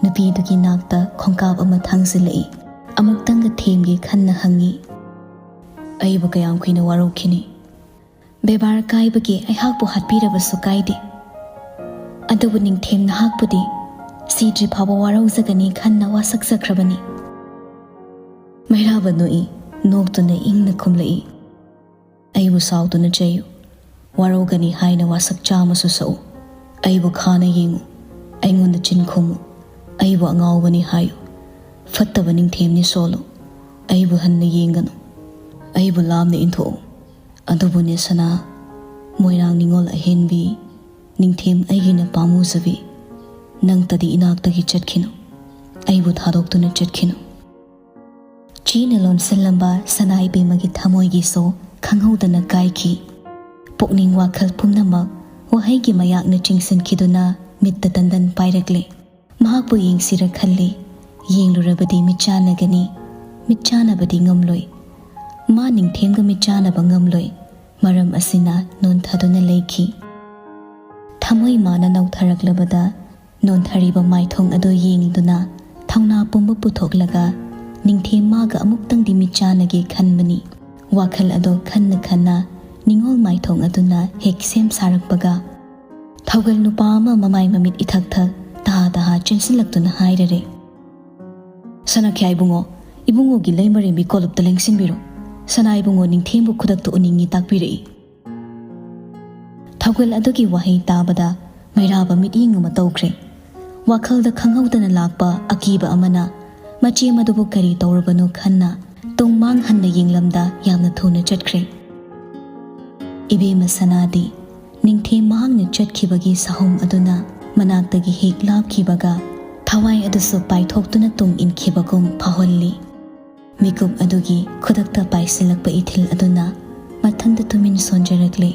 ꯅꯨꯄꯤꯗꯨꯒꯤ ꯅꯥꯛꯇ ꯈꯣꯡꯀꯥꯞ ꯑꯃ ꯊꯥꯡꯖꯤꯜꯂꯛꯏ꯫ ꯑꯃꯨꯛꯇꯪꯒ ꯊꯦꯝꯒꯦ ꯈꯟꯅ ꯍꯪꯉꯤ, "ꯑꯩꯕꯨ ꯀꯌꯥꯝ ꯀꯨꯏꯅ ꯋꯥꯔꯧꯈꯤꯅꯤ?" "ꯕꯦꯕꯥꯔ ꯀꯥꯏꯕꯒꯤ ꯑꯩꯍꯥꯛꯄꯨ ꯍꯥꯠꯄꯤꯔꯕꯁꯨ ꯀꯥꯏꯗꯦ꯫ ꯑꯗꯨꯕꯨ ꯅꯤꯡꯊꯦꯝ ꯅꯍꯥꯛꯄꯨꯗꯤ ꯁꯤꯗ꯭ꯔꯤ ꯐꯥꯎꯕ ꯋꯥꯔꯧꯖꯒꯅꯤ ꯈꯟꯅ ꯋꯥꯁꯛꯆꯈ꯭ꯔꯕꯅꯤ꯫" ꯃꯩꯔꯥꯕ ꯅꯣꯛꯏ, ꯅꯣꯛꯇꯨꯅ ꯏꯪꯅ ꯈꯨꯝꯂꯛꯏ, "ꯑꯩꯕꯨ ꯁꯥꯎꯗꯨꯅ ꯆꯩꯌꯨ, ꯋꯥꯔꯧꯒꯅꯤ ꯍꯥꯏꯅ ꯋꯥꯁꯛ ꯆꯥꯝꯃꯁꯨ ꯁꯛꯎ꯫ ꯑꯩꯕꯨ ꯈꯥꯅ ꯌꯦꯡꯉꯨ, ꯑꯩꯉꯣꯟꯗ ꯆꯤꯟ ꯈꯨꯝꯃꯨ꯫ ꯑꯩꯕꯨ ꯑꯉꯥꯎꯕꯅꯤ ꯍꯥꯏꯌꯨ, ꯐꯠꯇꯕ ꯅꯤꯡꯊꯦꯝꯅꯤ ꯁꯣꯜꯂꯨ꯫ ꯑꯩꯕꯨ ꯍꯟꯅ ꯌꯦꯡꯒꯅꯨ, ꯑꯩꯕꯨ ꯂꯥꯞꯅ ꯏꯟꯊꯣꯛꯎ꯫ ꯑꯗꯨꯕꯨꯅꯦ ꯁꯅꯥ, ꯃꯣꯏꯔꯥꯡ ꯅꯤꯉꯣꯜ ꯑꯍꯦꯟꯕꯤ, ꯅꯤꯡꯊꯦꯝ ꯑꯩꯒꯤꯅ ꯄꯥꯝꯃꯨꯖꯕꯤ, ꯅꯪꯇꯗꯤ ꯏꯅꯥꯛꯇꯒꯤ ꯆꯠꯈꯤꯅꯨ, ꯑꯩꯕꯨ ꯊꯥꯗꯣꯛꯇꯨꯅ ꯆꯠꯈꯤꯅꯨ꯫" ꯆꯦꯅ ꯂꯣꯟꯁꯤꯜꯂꯝꯕ ꯁꯅꯥ ꯏꯕꯦꯝꯃꯒꯤ ꯊꯃꯣꯏꯒꯤꯁꯨ ꯈꯪꯍꯧꯗꯅ ꯀꯥꯏꯈꯤ꯫ ꯄꯨꯛꯅꯤꯡ ꯋꯥꯈꯜ ꯄꯨꯝꯅꯃꯛ ꯋꯥꯍꯩꯒꯤ ꯃꯌꯥꯛꯅ ꯆꯤꯡꯁꯤꯟꯈꯤꯗꯨꯅ ꯃꯤꯠꯇ ꯇꯟꯗꯟ ꯄꯥꯏꯔꯛꯂꯦ꯫ ꯃꯍꯥꯛꯄꯨ ꯌꯦꯡꯁꯤꯔ ꯈꯜꯂꯤ꯫ ꯌꯦꯡꯂꯨꯔꯕꯗꯤ ꯃꯤꯠꯆꯥꯟꯅꯒꯅꯤ꯫ ꯃꯤꯠꯆꯥꯟꯅꯕꯗꯤ ꯉꯝꯂꯣꯏ꯫ ꯃꯥ ꯅꯤꯡꯊꯦꯝꯒ ꯃꯤꯠꯆꯥꯟꯅꯕ ꯉꯝꯂꯣꯏ꯫ ꯃꯔꯝ ꯑꯁꯤꯅ ꯅꯣꯟꯊꯗꯨꯅ ꯂꯩꯈꯤ꯫ ꯊꯃꯣꯏ ꯃꯥꯅ ꯅꯧꯊꯔꯛꯂꯕꯗ ꯅꯣꯟꯊꯔꯤꯕ ꯃꯥꯏꯊꯣꯡ ꯑꯗꯨ ꯌꯦꯡꯗꯨꯅ ꯊꯧꯅꯥ ꯄꯨꯝꯕ ꯄꯨꯊꯣꯛꯂꯒ ꯅꯤꯡꯊꯦꯝ ꯃꯥꯒ ꯑꯃꯨꯛꯇꯪꯗꯤ ꯃꯤꯠꯆꯥꯟꯅꯒꯦ ꯈꯟꯕꯅꯤ꯫ ꯋꯥꯈꯜ ꯑꯗꯣ ꯈꯟꯅ ꯈꯟꯅ ꯅꯤꯉꯣꯜ ꯃꯥꯏꯊꯣꯡ ꯑꯗꯨꯅ ꯍꯦꯛ ꯁꯦꯝ ꯁꯥꯔꯛꯄꯒ ꯊꯧꯒꯜ ꯅꯨꯄꯥ ꯑꯃ ꯃꯃꯥꯏ ꯃꯃꯤꯠ ꯏꯊꯛ ꯊꯛ ꯇꯍꯥ ꯇꯍꯥ ꯆꯦꯟꯁꯤꯜꯂꯛꯇꯨꯅ ꯍꯥꯏꯔꯔꯦ, "ꯁꯅꯥꯈ꯭ꯌꯥ ꯏꯕꯨꯡꯉꯣ, ꯏꯕꯨꯡꯉꯣꯒꯤ ꯂꯩꯃꯔꯦꯝꯕꯤ ꯀꯣꯂꯨꯞꯇ ꯂꯦꯡꯁꯤꯟꯕꯤꯔꯣ꯫ ꯁꯅꯥ ꯏꯕꯨꯡꯉꯣ ꯅꯤꯡꯊꯦꯝꯕꯨ ꯈꯨꯗꯛꯇ ꯎꯅꯤꯡꯉꯤ ꯇꯥꯛꯄꯤꯔꯛꯏ꯫" ꯊꯧꯒꯜ ꯑꯗꯨꯒꯤ ꯋꯥꯍꯩ ꯇꯥꯕꯗ ꯃꯩꯔꯥꯕ ꯃꯤꯠꯌꯦꯡ ꯑꯃ ꯇꯧꯈ꯭ꯔꯦ꯫ ꯋꯥꯈꯜꯗ ꯈꯪꯍꯧꯗꯅ ꯂꯥꯛꯄ ꯑꯀꯤꯕ ꯑꯃꯅ ꯃꯆꯦ ꯃꯗꯨꯕꯨ ꯀꯔꯤ ꯇꯧꯔꯕꯅꯣ ꯈꯟꯅ ꯇꯨꯡ ꯃꯥꯡ ꯍꯟꯅ ꯌꯦꯡꯂꯝꯗ ꯌꯥꯝꯅ ꯊꯨꯅ ꯆꯠꯈ꯭ꯔꯦ꯫ ꯏꯕꯦꯝꯃ ꯁꯅꯥꯗꯤ ꯅꯤꯡꯊꯦꯝ ꯃꯍꯥꯛꯅ ꯆꯠꯈꯤꯕꯒꯤ ꯁꯥꯍꯨꯝ ꯑꯗꯨꯅ ꯃꯅꯥꯛꯇꯒꯤ ꯍꯦꯛ ꯂꯥꯞꯈꯤꯕꯒ ꯊꯋꯥꯏ ꯑꯗꯨꯁꯨ ꯄꯥꯏꯊꯣꯛꯇꯨꯅ ꯇꯨꯡ ꯏꯟꯈꯤꯕꯒꯨꯝ ꯐꯥꯎꯍꯜꯂꯤ꯫ ꯃꯤꯀꯨꯞ ꯑꯗꯨꯒꯤ ꯈꯨꯗꯛꯇ ꯄꯥꯏꯁꯤꯜꯂꯛꯄ ꯏꯊꯤꯜ ꯑꯗꯨꯅ ꯃꯊꯟꯇ ꯇꯨꯃꯤꯟ ꯁꯣꯟꯖꯔꯛꯂꯦ꯫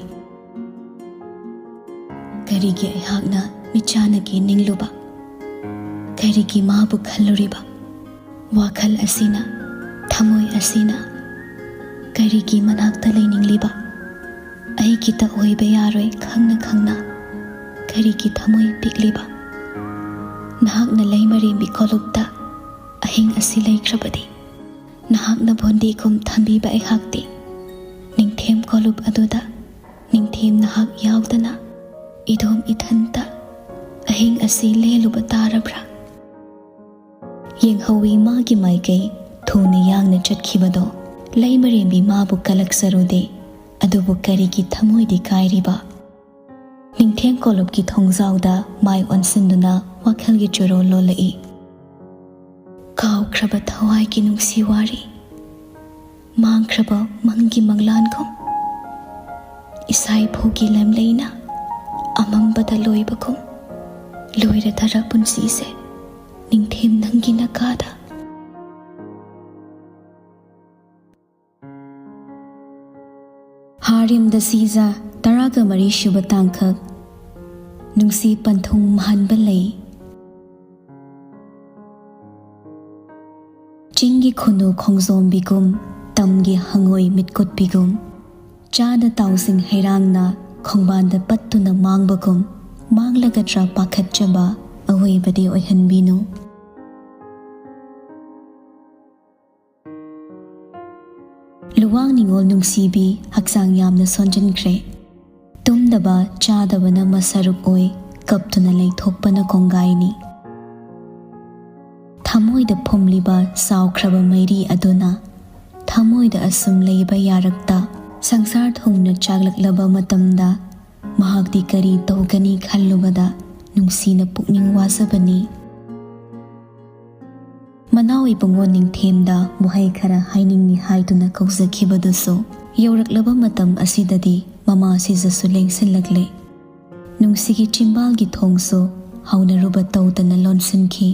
ꯀꯔꯤꯒꯤ ꯑꯩꯍꯥꯛꯅ ꯃꯤꯠꯆꯥꯟꯅꯒꯦ ꯅꯤꯡꯂꯨꯕ? ꯀꯔꯤꯒꯤ ꯃꯥꯕꯨ ꯈꯜꯂꯨꯔꯤꯕ? ꯋꯥꯈꯜ ꯑꯁꯤꯅ, ꯊꯃꯣꯏ ꯑꯁꯤꯅ ꯀꯔꯤꯒꯤ ꯃꯅꯥꯛꯇ ꯂꯩꯅꯤꯡꯂꯤꯕ? ꯑꯩꯒꯤꯇ ꯑꯣꯏꯕ ꯌꯥꯔꯣꯏ ꯈꯪꯅ ꯈꯪꯅ ꯀꯔꯤꯒꯤ ꯊꯃꯣꯏ ꯄꯤꯛꯂꯤꯕ? ꯅꯍꯥꯛꯅ ꯂꯩꯃꯔꯦꯝꯕꯤ ꯀꯣꯂꯨꯞꯇ ꯑꯍꯤꯡ ꯑꯁꯤ ꯂꯩꯈ꯭ꯔꯕꯗꯤ, ꯅꯍꯥꯛꯅ ꯕꯣꯟꯗꯤꯒꯨꯝ ꯊꯝꯕꯤꯕ ꯑꯩꯍꯥꯛꯇꯤ ꯅꯤꯡꯊꯦꯝ ꯀꯣꯂꯨꯞ ꯑꯗꯨꯗ ꯅꯤꯡꯊꯦꯝ ꯅꯍꯥꯛ ꯌꯥꯎꯗꯅ ꯏꯗꯣꯝ ꯏꯊꯟꯇ ꯑꯍꯤꯡ ꯑꯁꯤ ꯂꯦꯜꯂꯨꯕ ꯇꯥꯔꯕ꯭ꯔꯥ? ꯌꯦꯡꯍꯧꯋꯤ ꯃꯥꯒꯤ ꯃꯥꯏꯀꯩ ꯊꯨꯅ ꯌꯥꯡꯅ ꯆꯠꯈꯤꯕꯗꯣ꯫ ꯂꯩꯃꯔꯦꯝꯕꯤ ꯃꯥꯕꯨ ꯀꯂꯛꯆꯔꯨꯗꯦ, ꯑꯗꯨꯕꯨ ꯀꯔꯤꯒꯤ ꯊꯃꯣꯏꯗꯤ ꯀꯥꯏꯔꯤꯕ? ꯅꯤꯡꯊꯦꯝ ꯀꯣꯂꯨꯞꯀꯤ ꯊꯣꯡꯖꯥꯎꯗ ꯃꯥꯏ ꯑꯣꯟꯁꯤꯟꯗꯨꯅ ꯋꯥꯈꯜꯒꯤ ꯆꯨꯔꯣꯜ ꯂꯣꯜꯂꯛꯏ꯫ ꯀꯥꯎꯈ꯭ꯔꯕ ꯊꯋꯥꯏꯒꯤ ꯅꯨꯡꯁꯤ ꯋꯥꯔꯤ, ꯃꯥꯡꯈ꯭ꯔꯕ ꯃꯪꯒꯤ ꯃꯪꯂꯥꯟꯒꯨꯝ, ꯏꯁꯥ ꯏꯐꯨꯒꯤ ꯂꯝꯂꯩꯅ ꯑꯃꯝꯕꯗ ꯂꯣꯏꯕꯒꯨꯝ, ꯂꯣꯏꯔꯗꯔ ꯄꯨꯟꯁꯤꯁꯦ ꯅꯤꯡꯊꯦꯝ ꯅꯪꯒꯤ ꯅꯀꯥꯗ꯫ ꯍꯥꯔꯤꯝꯗ ꯁꯤꯖ ꯇꯔꯥꯒ ꯃꯔꯤ ꯁꯨꯕ ꯇꯥꯡꯀꯛ꯫ ꯅꯨꯡꯁꯤ ꯄꯟꯊꯨꯡ ꯃꯍꯟꯕ ꯂꯩ꯫ ꯆꯤꯡꯒꯤ ꯈꯨꯅꯨ ꯈꯣꯡꯖꯣꯝꯕꯤꯒꯨꯝ, ꯇꯝꯒꯤ ꯍꯪꯉꯣꯏ ꯃꯤꯠꯀꯨꯠꯄꯤꯒꯨꯝ, ꯆꯥꯗ ꯇꯥꯎꯁꯤꯡ ꯍꯩꯔꯥꯡꯅ ꯈꯣꯡꯕꯥꯟꯗ ꯄꯠꯇꯨꯅ ꯃꯥꯡꯕꯒꯨꯝ, ꯃꯥꯡꯂꯒꯗ꯭ꯔꯥ ꯄꯥꯈꯠꯆꯕ ꯑꯋꯣꯏꯕꯗꯤ ꯑꯣꯏꯍꯟꯕꯤꯅꯨ꯫ ꯂꯨꯋꯥꯡ ꯅꯤꯉꯣꯜ ꯅꯨꯡꯁꯤꯕꯤ ꯍꯛꯆꯥꯡ ꯌꯥꯝꯅ ꯁꯣꯟꯖꯤꯟꯈ꯭ꯔꯦ꯫ ꯇꯨꯝꯗꯕ ꯆꯥꯗꯕꯅ ꯃꯁꯥꯔꯨꯛ ꯑꯣꯏ, ꯀꯞꯇꯨꯅ ꯂꯩꯊꯣꯛꯄꯅ ꯀꯣꯡꯒꯥꯏꯅꯤ꯫ ꯊꯃꯣꯏꯗ ꯐꯨꯝꯂꯤꯕ ꯆꯥꯎꯈ꯭ꯔꯕ ꯃꯩꯔꯤ ꯑꯗꯨꯅ ꯊꯃꯣꯏꯗ ꯑꯁꯨꯝ ꯂꯩꯕ ꯌꯥꯔꯛꯇ, ꯁꯪꯁꯥꯔ ꯊꯨꯡꯅ ꯆꯥꯛꯂꯛꯂꯕ ꯃꯇꯝꯗ ꯃꯍꯥꯛꯇꯤ ꯀꯔꯤ ꯇꯧꯒꯅꯤ ꯈꯜꯂꯨꯕꯗ ꯅꯨꯡꯁꯤꯅ ꯄꯨꯛꯅꯤꯡ ꯋꯥꯖꯕꯅꯤ꯫ "ꯁꯅꯥ ꯏꯕꯨꯡꯉꯣ ꯅꯤꯡꯊꯦꯝꯗ ꯋꯥꯍꯩ ꯈꯔ ꯍꯥꯏꯅꯤꯡꯏ" ꯍꯥꯏꯗꯨꯅ ꯀꯧꯖꯈꯤꯕꯗꯨꯁꯨ ꯌꯧꯔꯛꯂꯕ ꯃꯇꯝ ꯑꯁꯤꯗꯗꯤ ꯃꯃꯥ ꯁꯤꯖꯁꯨ ꯂꯦꯡꯁꯤꯜꯂꯛꯂꯦ꯫ ꯅꯨꯡꯁꯤꯒꯤ ꯆꯤꯝꯕꯥꯜꯒꯤ ꯊꯣꯡꯁꯨ ꯍꯧꯅꯔꯨꯕ ꯇꯧꯗꯅ ꯂꯣꯟꯁꯤꯟꯈꯤ꯫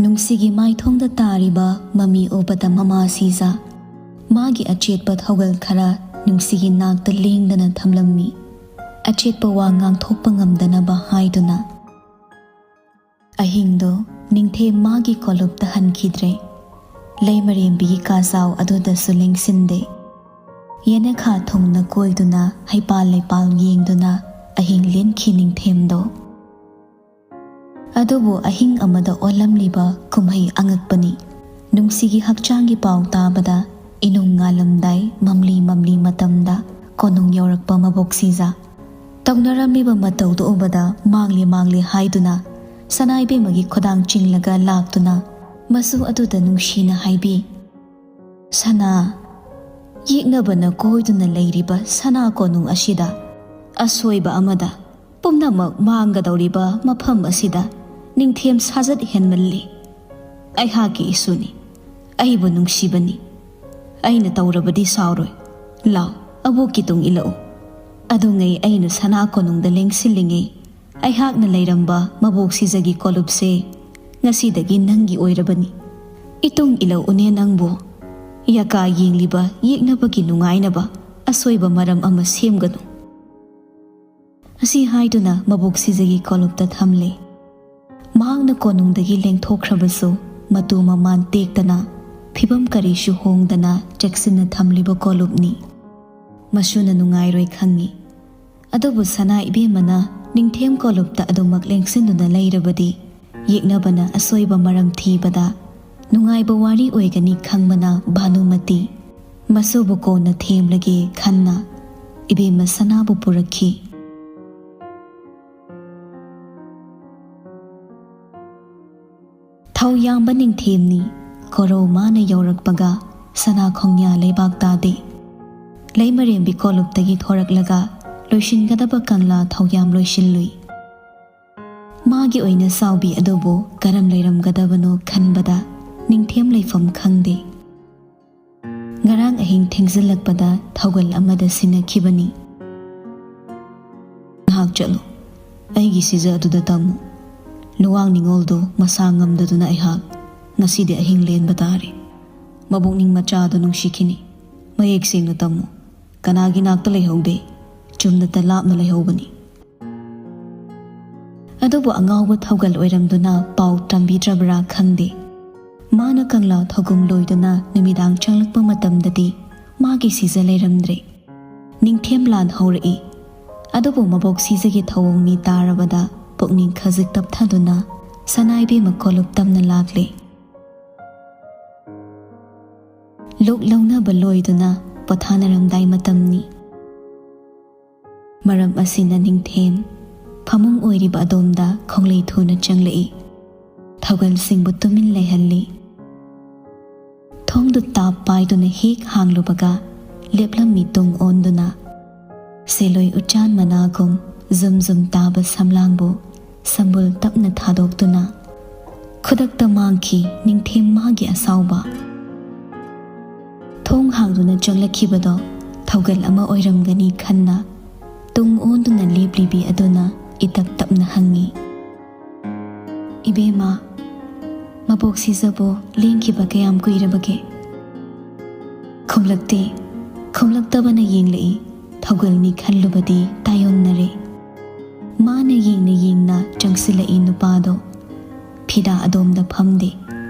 ꯅꯨꯡꯁꯤꯒꯤ ꯃꯥꯏꯊꯣꯡꯗ ꯇꯥꯔꯤꯕ ꯃꯃꯤ ꯎꯕꯗ ꯃꯃꯥ ꯁꯤꯖ ꯃꯥꯒꯤ ꯑꯆꯦꯠꯄ ꯊꯧꯒꯜ ꯈꯔ ꯅꯨꯡꯁꯤꯒꯤ ꯅꯥꯛꯇ ꯂꯦꯡꯗꯅ ꯊꯝꯂꯝꯃꯤ꯫ ꯑꯆꯦꯠꯄ ꯋꯥ ꯉꯥꯡꯊꯣꯛꯄ ꯉꯝꯗꯅꯕ ꯍꯥꯏꯗꯨꯅ꯫ ꯑꯍꯤꯡꯗꯣ ꯅꯤꯡꯊꯦꯝ ꯃꯥꯒꯤ ꯀꯣꯂꯨꯞꯇ ꯍꯟꯈꯤꯗ꯭ꯔꯦ꯫ ꯂꯩꯃꯔꯦꯝꯕꯤꯒꯤ ꯀꯥꯖꯥꯎ ꯑꯗꯨꯗꯁꯨ ꯂꯦꯡꯁꯤꯟꯗꯦ꯫ ꯌꯦꯅꯈꯥ ꯊꯨꯡꯅ ꯀꯣꯏꯗꯨꯅ ꯍꯩꯄꯥꯜ ꯂꯩꯄꯥꯜ ꯌꯦꯡꯗꯨꯅ ꯑꯍꯤꯡ ꯂꯦꯟꯈꯤ ꯅꯤꯡꯊꯦꯝꯗꯣ꯫ ꯑꯗꯨꯕꯨ ꯑꯍꯤꯡ ꯑꯃꯗ ꯑꯣꯜꯂꯝꯂꯤꯕ ꯀꯨꯝꯍꯩ ꯑꯉꯛꯄꯅꯤ꯫ ꯅꯨꯡꯁꯤꯒꯤ ꯍꯛꯆꯥꯡꯒꯤ ꯄꯥꯎ ꯇꯥꯕꯗ ꯏꯅꯨꯡ ꯉꯥꯜꯂꯝꯗꯥꯏ ꯃꯝꯂꯤ ꯃꯝꯂꯤ ꯃꯇꯝꯗ ꯀꯣꯅꯨꯡ ꯌꯧꯔꯛꯄ ꯃꯕꯣꯛ ꯁꯤꯖ꯫ ꯇꯧꯅꯔꯝꯃꯤꯕ ꯃꯇꯧꯗꯨ ꯎꯕꯗ ꯃꯥꯡꯂꯦ ꯃꯥꯡꯂꯦ ꯍꯥꯏꯗꯨꯅ ꯁꯅꯥ ꯏꯕꯦꯝꯃꯒꯤ ꯈꯨꯗꯥꯡ ꯆꯤꯡꯂꯒ ꯂꯥꯛꯇꯨꯅ ꯃꯆꯨ ꯑꯗꯨꯗ ꯅꯨꯡꯁꯤꯅ ꯍꯥꯏꯕꯤ, "ꯁꯅꯥ, ꯌꯦꯛꯅꯕꯅ ꯀꯣꯏꯗꯨꯅ ꯂꯩꯔꯤꯕ ꯁꯅꯥ ꯀꯣꯅꯨꯡ ꯑꯁꯤꯗ ꯑꯁꯣꯏꯕ ꯑꯃꯗ ꯄꯨꯝꯅꯃꯛ ꯃꯥꯡꯒꯗꯧꯔꯤꯕ ꯃꯐꯝ ꯑꯁꯤꯗ ꯅꯤꯡꯊꯦꯝ ꯁꯥꯖꯠ ꯍꯦꯟꯃꯜꯂꯤ꯫ ꯑꯩꯍꯥꯛꯀꯤ ꯏꯁꯨꯅꯤ, ꯑꯩꯕꯨ ꯅꯨꯡꯁꯤꯕꯅꯤ꯫ ꯑꯩꯅ ꯇꯧꯔꯕꯗꯤ ꯁꯥꯎꯔꯣꯏ꯫ ꯂꯥꯎ, ꯑꯕꯣꯛꯀꯤ ꯇꯨꯡ ꯏꯜꯂꯛꯎ꯫" ꯑꯗꯨꯉꯩ ꯑꯩꯅ ꯁꯅꯥ ꯀꯣꯅꯨꯡꯗ ꯂꯦꯡꯁꯤꯜꯂꯤꯉꯩ ꯑꯩꯍꯥꯛꯅ ꯂꯩꯔꯝꯕ ꯃꯕꯣꯛ ꯁꯤꯖꯒꯤ ꯀꯣꯂꯨꯞꯁꯦ ꯉꯁꯤꯗꯒꯤ ꯅꯪꯒꯤ ꯑꯣꯏꯔꯕꯅꯤ꯫ ꯏꯇꯨꯡ ꯏꯜꯂꯛꯎꯅꯦ ꯅꯪꯕꯨ꯫ ꯌꯥꯀꯥ ꯌꯦꯡꯂꯤꯕ ꯌꯦꯛꯅꯕꯒꯤ ꯅꯨꯡꯉꯥꯏꯅꯕ ꯑꯁꯣꯏꯕ ꯃꯔꯝ ꯑꯃ ꯁꯦꯝꯒꯅꯨ꯫ ꯑꯁꯤ ꯍꯥꯏꯗꯨꯅ ꯃꯕꯣꯛ ꯁꯤꯖꯒꯤ ꯀꯣꯂꯨꯞꯇ ꯊꯝꯂꯦ꯫ ꯃꯍꯥꯛꯅ ꯀꯣꯅꯨꯡꯗꯒꯤ ꯂꯦꯡꯊꯣꯛꯈ꯭ꯔꯕꯁꯨ ꯃꯇꯨ ꯃꯃꯥꯟ ꯇꯦꯛꯇꯅ ꯐꯤꯕꯝ ꯀꯔꯤꯁꯨ ꯍꯣꯡꯗꯅ ꯆꯦꯛꯁꯤꯟꯅ ꯊꯝꯂꯤꯕ ꯀꯣꯂꯨꯞꯅꯤ꯫ ꯃꯁꯨꯅ ꯅꯨꯡꯉꯥꯏꯔꯣꯏ ꯈꯪꯉꯤ꯫ ꯑꯗꯨꯕꯨ ꯁꯅꯥ ꯏꯕꯦꯝꯃꯅ ꯅꯤꯡꯊꯦꯝ ꯀꯣꯂꯨꯞꯇ ꯑꯗꯨꯃꯛ ꯂꯦꯡꯁꯤꯟꯗꯨꯅ ꯂꯩꯔꯕꯗꯤ ꯌꯦꯛꯅꯕꯅ ꯑꯁꯣꯏꯕ ꯃꯔꯝ ꯊꯤꯕꯗ ꯅꯨꯡꯉꯥꯏꯕ ꯋꯥꯔꯤ ꯑꯣꯏꯒꯅꯤ ꯈꯪꯕꯅ ꯚꯥꯅꯨꯃꯇꯤ ꯃꯁꯨꯕꯨ ꯀꯣꯟꯅ ꯊꯦꯝꯂꯒꯦ ꯈꯟꯅ ꯏꯕꯦꯝꯃ ꯁꯅꯥꯕꯨ ꯄꯨꯔꯛꯈꯤ꯫ ꯊꯧꯌꯥꯝꯕ ꯅꯤꯡꯊꯦꯝꯅꯤ꯫ ꯀꯣꯔꯧ ꯃꯥꯅ ꯌꯧꯔꯛꯄꯒ ꯁꯅꯥ ꯈꯣꯡꯌꯥ ꯂꯩꯕꯥꯛ ꯇꯥꯗꯦ꯫ ꯂꯩꯃꯔꯦꯝꯕꯤ ꯀꯣꯂꯨꯞꯇꯒꯤ ꯊꯣꯔꯛꯂꯒ ꯂꯣꯏꯁꯤꯟꯒꯗꯕ ꯀꯪꯂꯥ ꯊꯧꯌꯥꯝ ꯂꯣꯏꯁꯤꯜꯂꯨꯏ꯫ ꯃꯥ ꯒꯤ ꯑꯣꯏꯅ ꯁꯥꯎꯕꯤ ꯑꯗꯨꯕꯨ ꯀꯔꯝ ꯂꯩꯔꯝꯒꯗꯕꯅꯣ ꯈꯟꯕꯗ ꯅꯤꯡꯊꯦꯝ ꯂꯩꯐꯝ ꯈꯪꯗꯦ꯫ ꯉꯔꯥꯡ ꯑꯍꯤꯡ ꯊꯦꯡꯖꯤꯜꯂꯛꯄꯗ ꯊꯧꯒꯜ ꯑꯃꯗ ꯁꯤꯟꯅꯈꯤꯕꯅꯤ꯫ "ꯉꯥꯏꯍꯥꯛ ꯆꯠꯂꯨ, ꯑꯩꯒꯤ ꯁꯤꯖ ꯑꯗꯨꯗ ꯇꯝꯃꯨ꯫ ꯂꯨꯋꯥꯡ ꯅꯤꯉꯣꯜꯗꯨ ꯃꯁꯥ ꯉꯝꯗꯗꯨꯅ ꯑꯩꯍꯥꯛ ꯉꯁꯤꯗꯤ ꯑꯍꯤꯡ ꯂꯦꯟꯕ ꯇꯥꯔꯦ꯫ ꯃꯕꯨꯛꯅꯤꯡ ꯃꯆꯥꯗꯨ ꯅꯨꯡꯁꯤꯈꯤꯅꯤ꯫ ꯃꯌꯦꯛ ꯁꯦꯡꯅ ꯇꯝꯃꯨ꯫ ꯀꯅꯥꯒꯤ ꯅꯥꯛꯇ ꯂꯩꯍꯧꯗꯦ, ꯆꯨꯝꯅꯇ ꯂꯥꯞꯅ ꯂꯩꯍꯧꯕꯅꯤ꯫" ꯑꯗꯨꯕꯨ ꯑꯉꯥꯎꯕ ꯊꯧꯒꯜ ꯑꯣꯏꯔꯝꯗꯨꯅ ꯄꯥꯎ ꯇꯝꯕꯤꯗ꯭ꯔꯕ꯭ꯔꯥ ꯈꯪꯗꯦ꯫ ꯃꯥꯅ ꯀꯪꯂꯥ ꯊꯧꯒꯨꯝ ꯂꯣꯏꯗꯨꯅ ꯅꯨꯃꯤꯗꯥꯡ ꯆꯪꯂꯛꯄ ꯃꯇꯝꯗꯗꯤ ꯃꯥꯒꯤ ꯁꯤꯖ ꯂꯩꯔꯝꯗ꯭ꯔꯦ꯫ ꯅꯤꯡꯊꯦꯝ ꯂꯥꯟ ꯍꯧꯔꯛꯏ꯫ ꯑꯗꯨꯕꯨ ꯃꯕꯣꯛ ꯁꯤꯖꯒꯤ ꯊꯧꯑꯣꯡ ꯃꯤ ꯇꯥꯔꯕꯗ ꯄꯨꯛꯅꯤꯡ ꯈꯖꯤꯛ ꯇꯞꯊꯗꯨꯅ ꯁꯅꯥꯏꯕꯦꯝꯃ ꯀꯣꯂꯨꯞ ꯇꯝꯅ ꯂꯥꯛꯂꯦ꯫ ꯂꯣꯛ ꯂꯧꯅꯕ ꯂꯣꯏꯗꯨꯅ ꯄꯣꯊꯥꯅꯔꯝꯗꯥꯏ ꯃꯇꯝꯅꯤ꯫ ꯃꯔꯝ ꯑꯁꯤꯅ ꯅꯤꯡꯊꯦꯝ ꯐꯃꯨꯡ ꯑꯣꯏꯔꯤꯕ ꯑꯗꯣꯝꯗ ꯈꯣꯡꯂꯩ ꯊꯨꯅ ꯆꯪꯂꯛꯏ꯫ ꯊꯧꯒꯜꯁꯤꯡꯕꯨ ꯇꯨꯃꯤꯟ ꯂꯩꯍꯜꯂꯤ꯫ ꯊꯣꯡꯗꯨ ꯇꯥꯞ ꯄꯥꯏꯗꯨꯅ ꯍꯦꯛ ꯍꯥꯡꯂꯨꯕꯒ ꯂꯦꯞꯂꯝꯃꯤ ꯇꯨꯡ ꯑꯣꯟꯗꯨꯅ꯫ ꯁꯦꯂꯣꯏ ꯎꯆꯥꯟ ꯃꯅꯥꯒꯨꯝ ꯖꯨꯝ ꯖꯨꯝ ꯇꯥꯕ ꯁꯝꯂꯥꯡꯕꯨ ꯁꯝꯕꯨꯜ ꯇꯞꯅ ꯊꯥꯗꯣꯛꯇꯨꯅ ꯈꯨꯗꯛꯇ ꯃꯥꯡꯈꯤ ꯅꯤꯡꯊꯦꯝ ꯃꯥꯒꯤ ꯑꯁꯥꯎꯕ꯫ ꯊꯣꯡ ꯍꯥꯡꯗꯨꯅ ꯆꯪꯂꯛꯈꯤꯕꯗꯣ ꯊꯧꯒꯜ ꯑꯃ ꯑꯣꯏꯔꯝꯒꯅꯤ ꯈꯟꯅ ꯇꯨꯡ ꯑꯣꯟꯗꯨꯅ ꯂꯦꯞꯂꯤꯕꯤ ꯑꯗꯨꯅ ꯏꯇꯞ ꯇꯞꯅ ꯍꯪꯉꯤ, "ꯏꯕꯦꯝꯃ, ꯃꯕꯣꯛ ꯁꯤꯖꯕꯨ ꯂꯦꯡꯈꯤꯕ ꯀꯌꯥꯝ ꯀꯨꯏꯔꯕꯒꯦ?" ꯈꯨꯝꯂꯛꯇꯦ꯫ ꯈꯨꯝꯂꯛꯇꯕꯅ ꯌꯦꯡꯂꯛꯏ꯫ ꯊꯧꯒꯜꯅꯤ ꯈꯜꯂꯨꯕꯗꯤ ꯇꯥꯏꯌꯣꯟꯅꯔꯦ꯫ ꯃꯥꯅ ꯌꯦꯡꯅ ꯌꯦꯡꯅ ꯆꯪꯁꯤꯜꯂꯛꯏ ꯅꯨꯄꯥꯗꯣ꯫ ꯐꯤꯗꯥ ꯑꯗꯣꯝꯗ ꯐꯝꯗꯦ꯫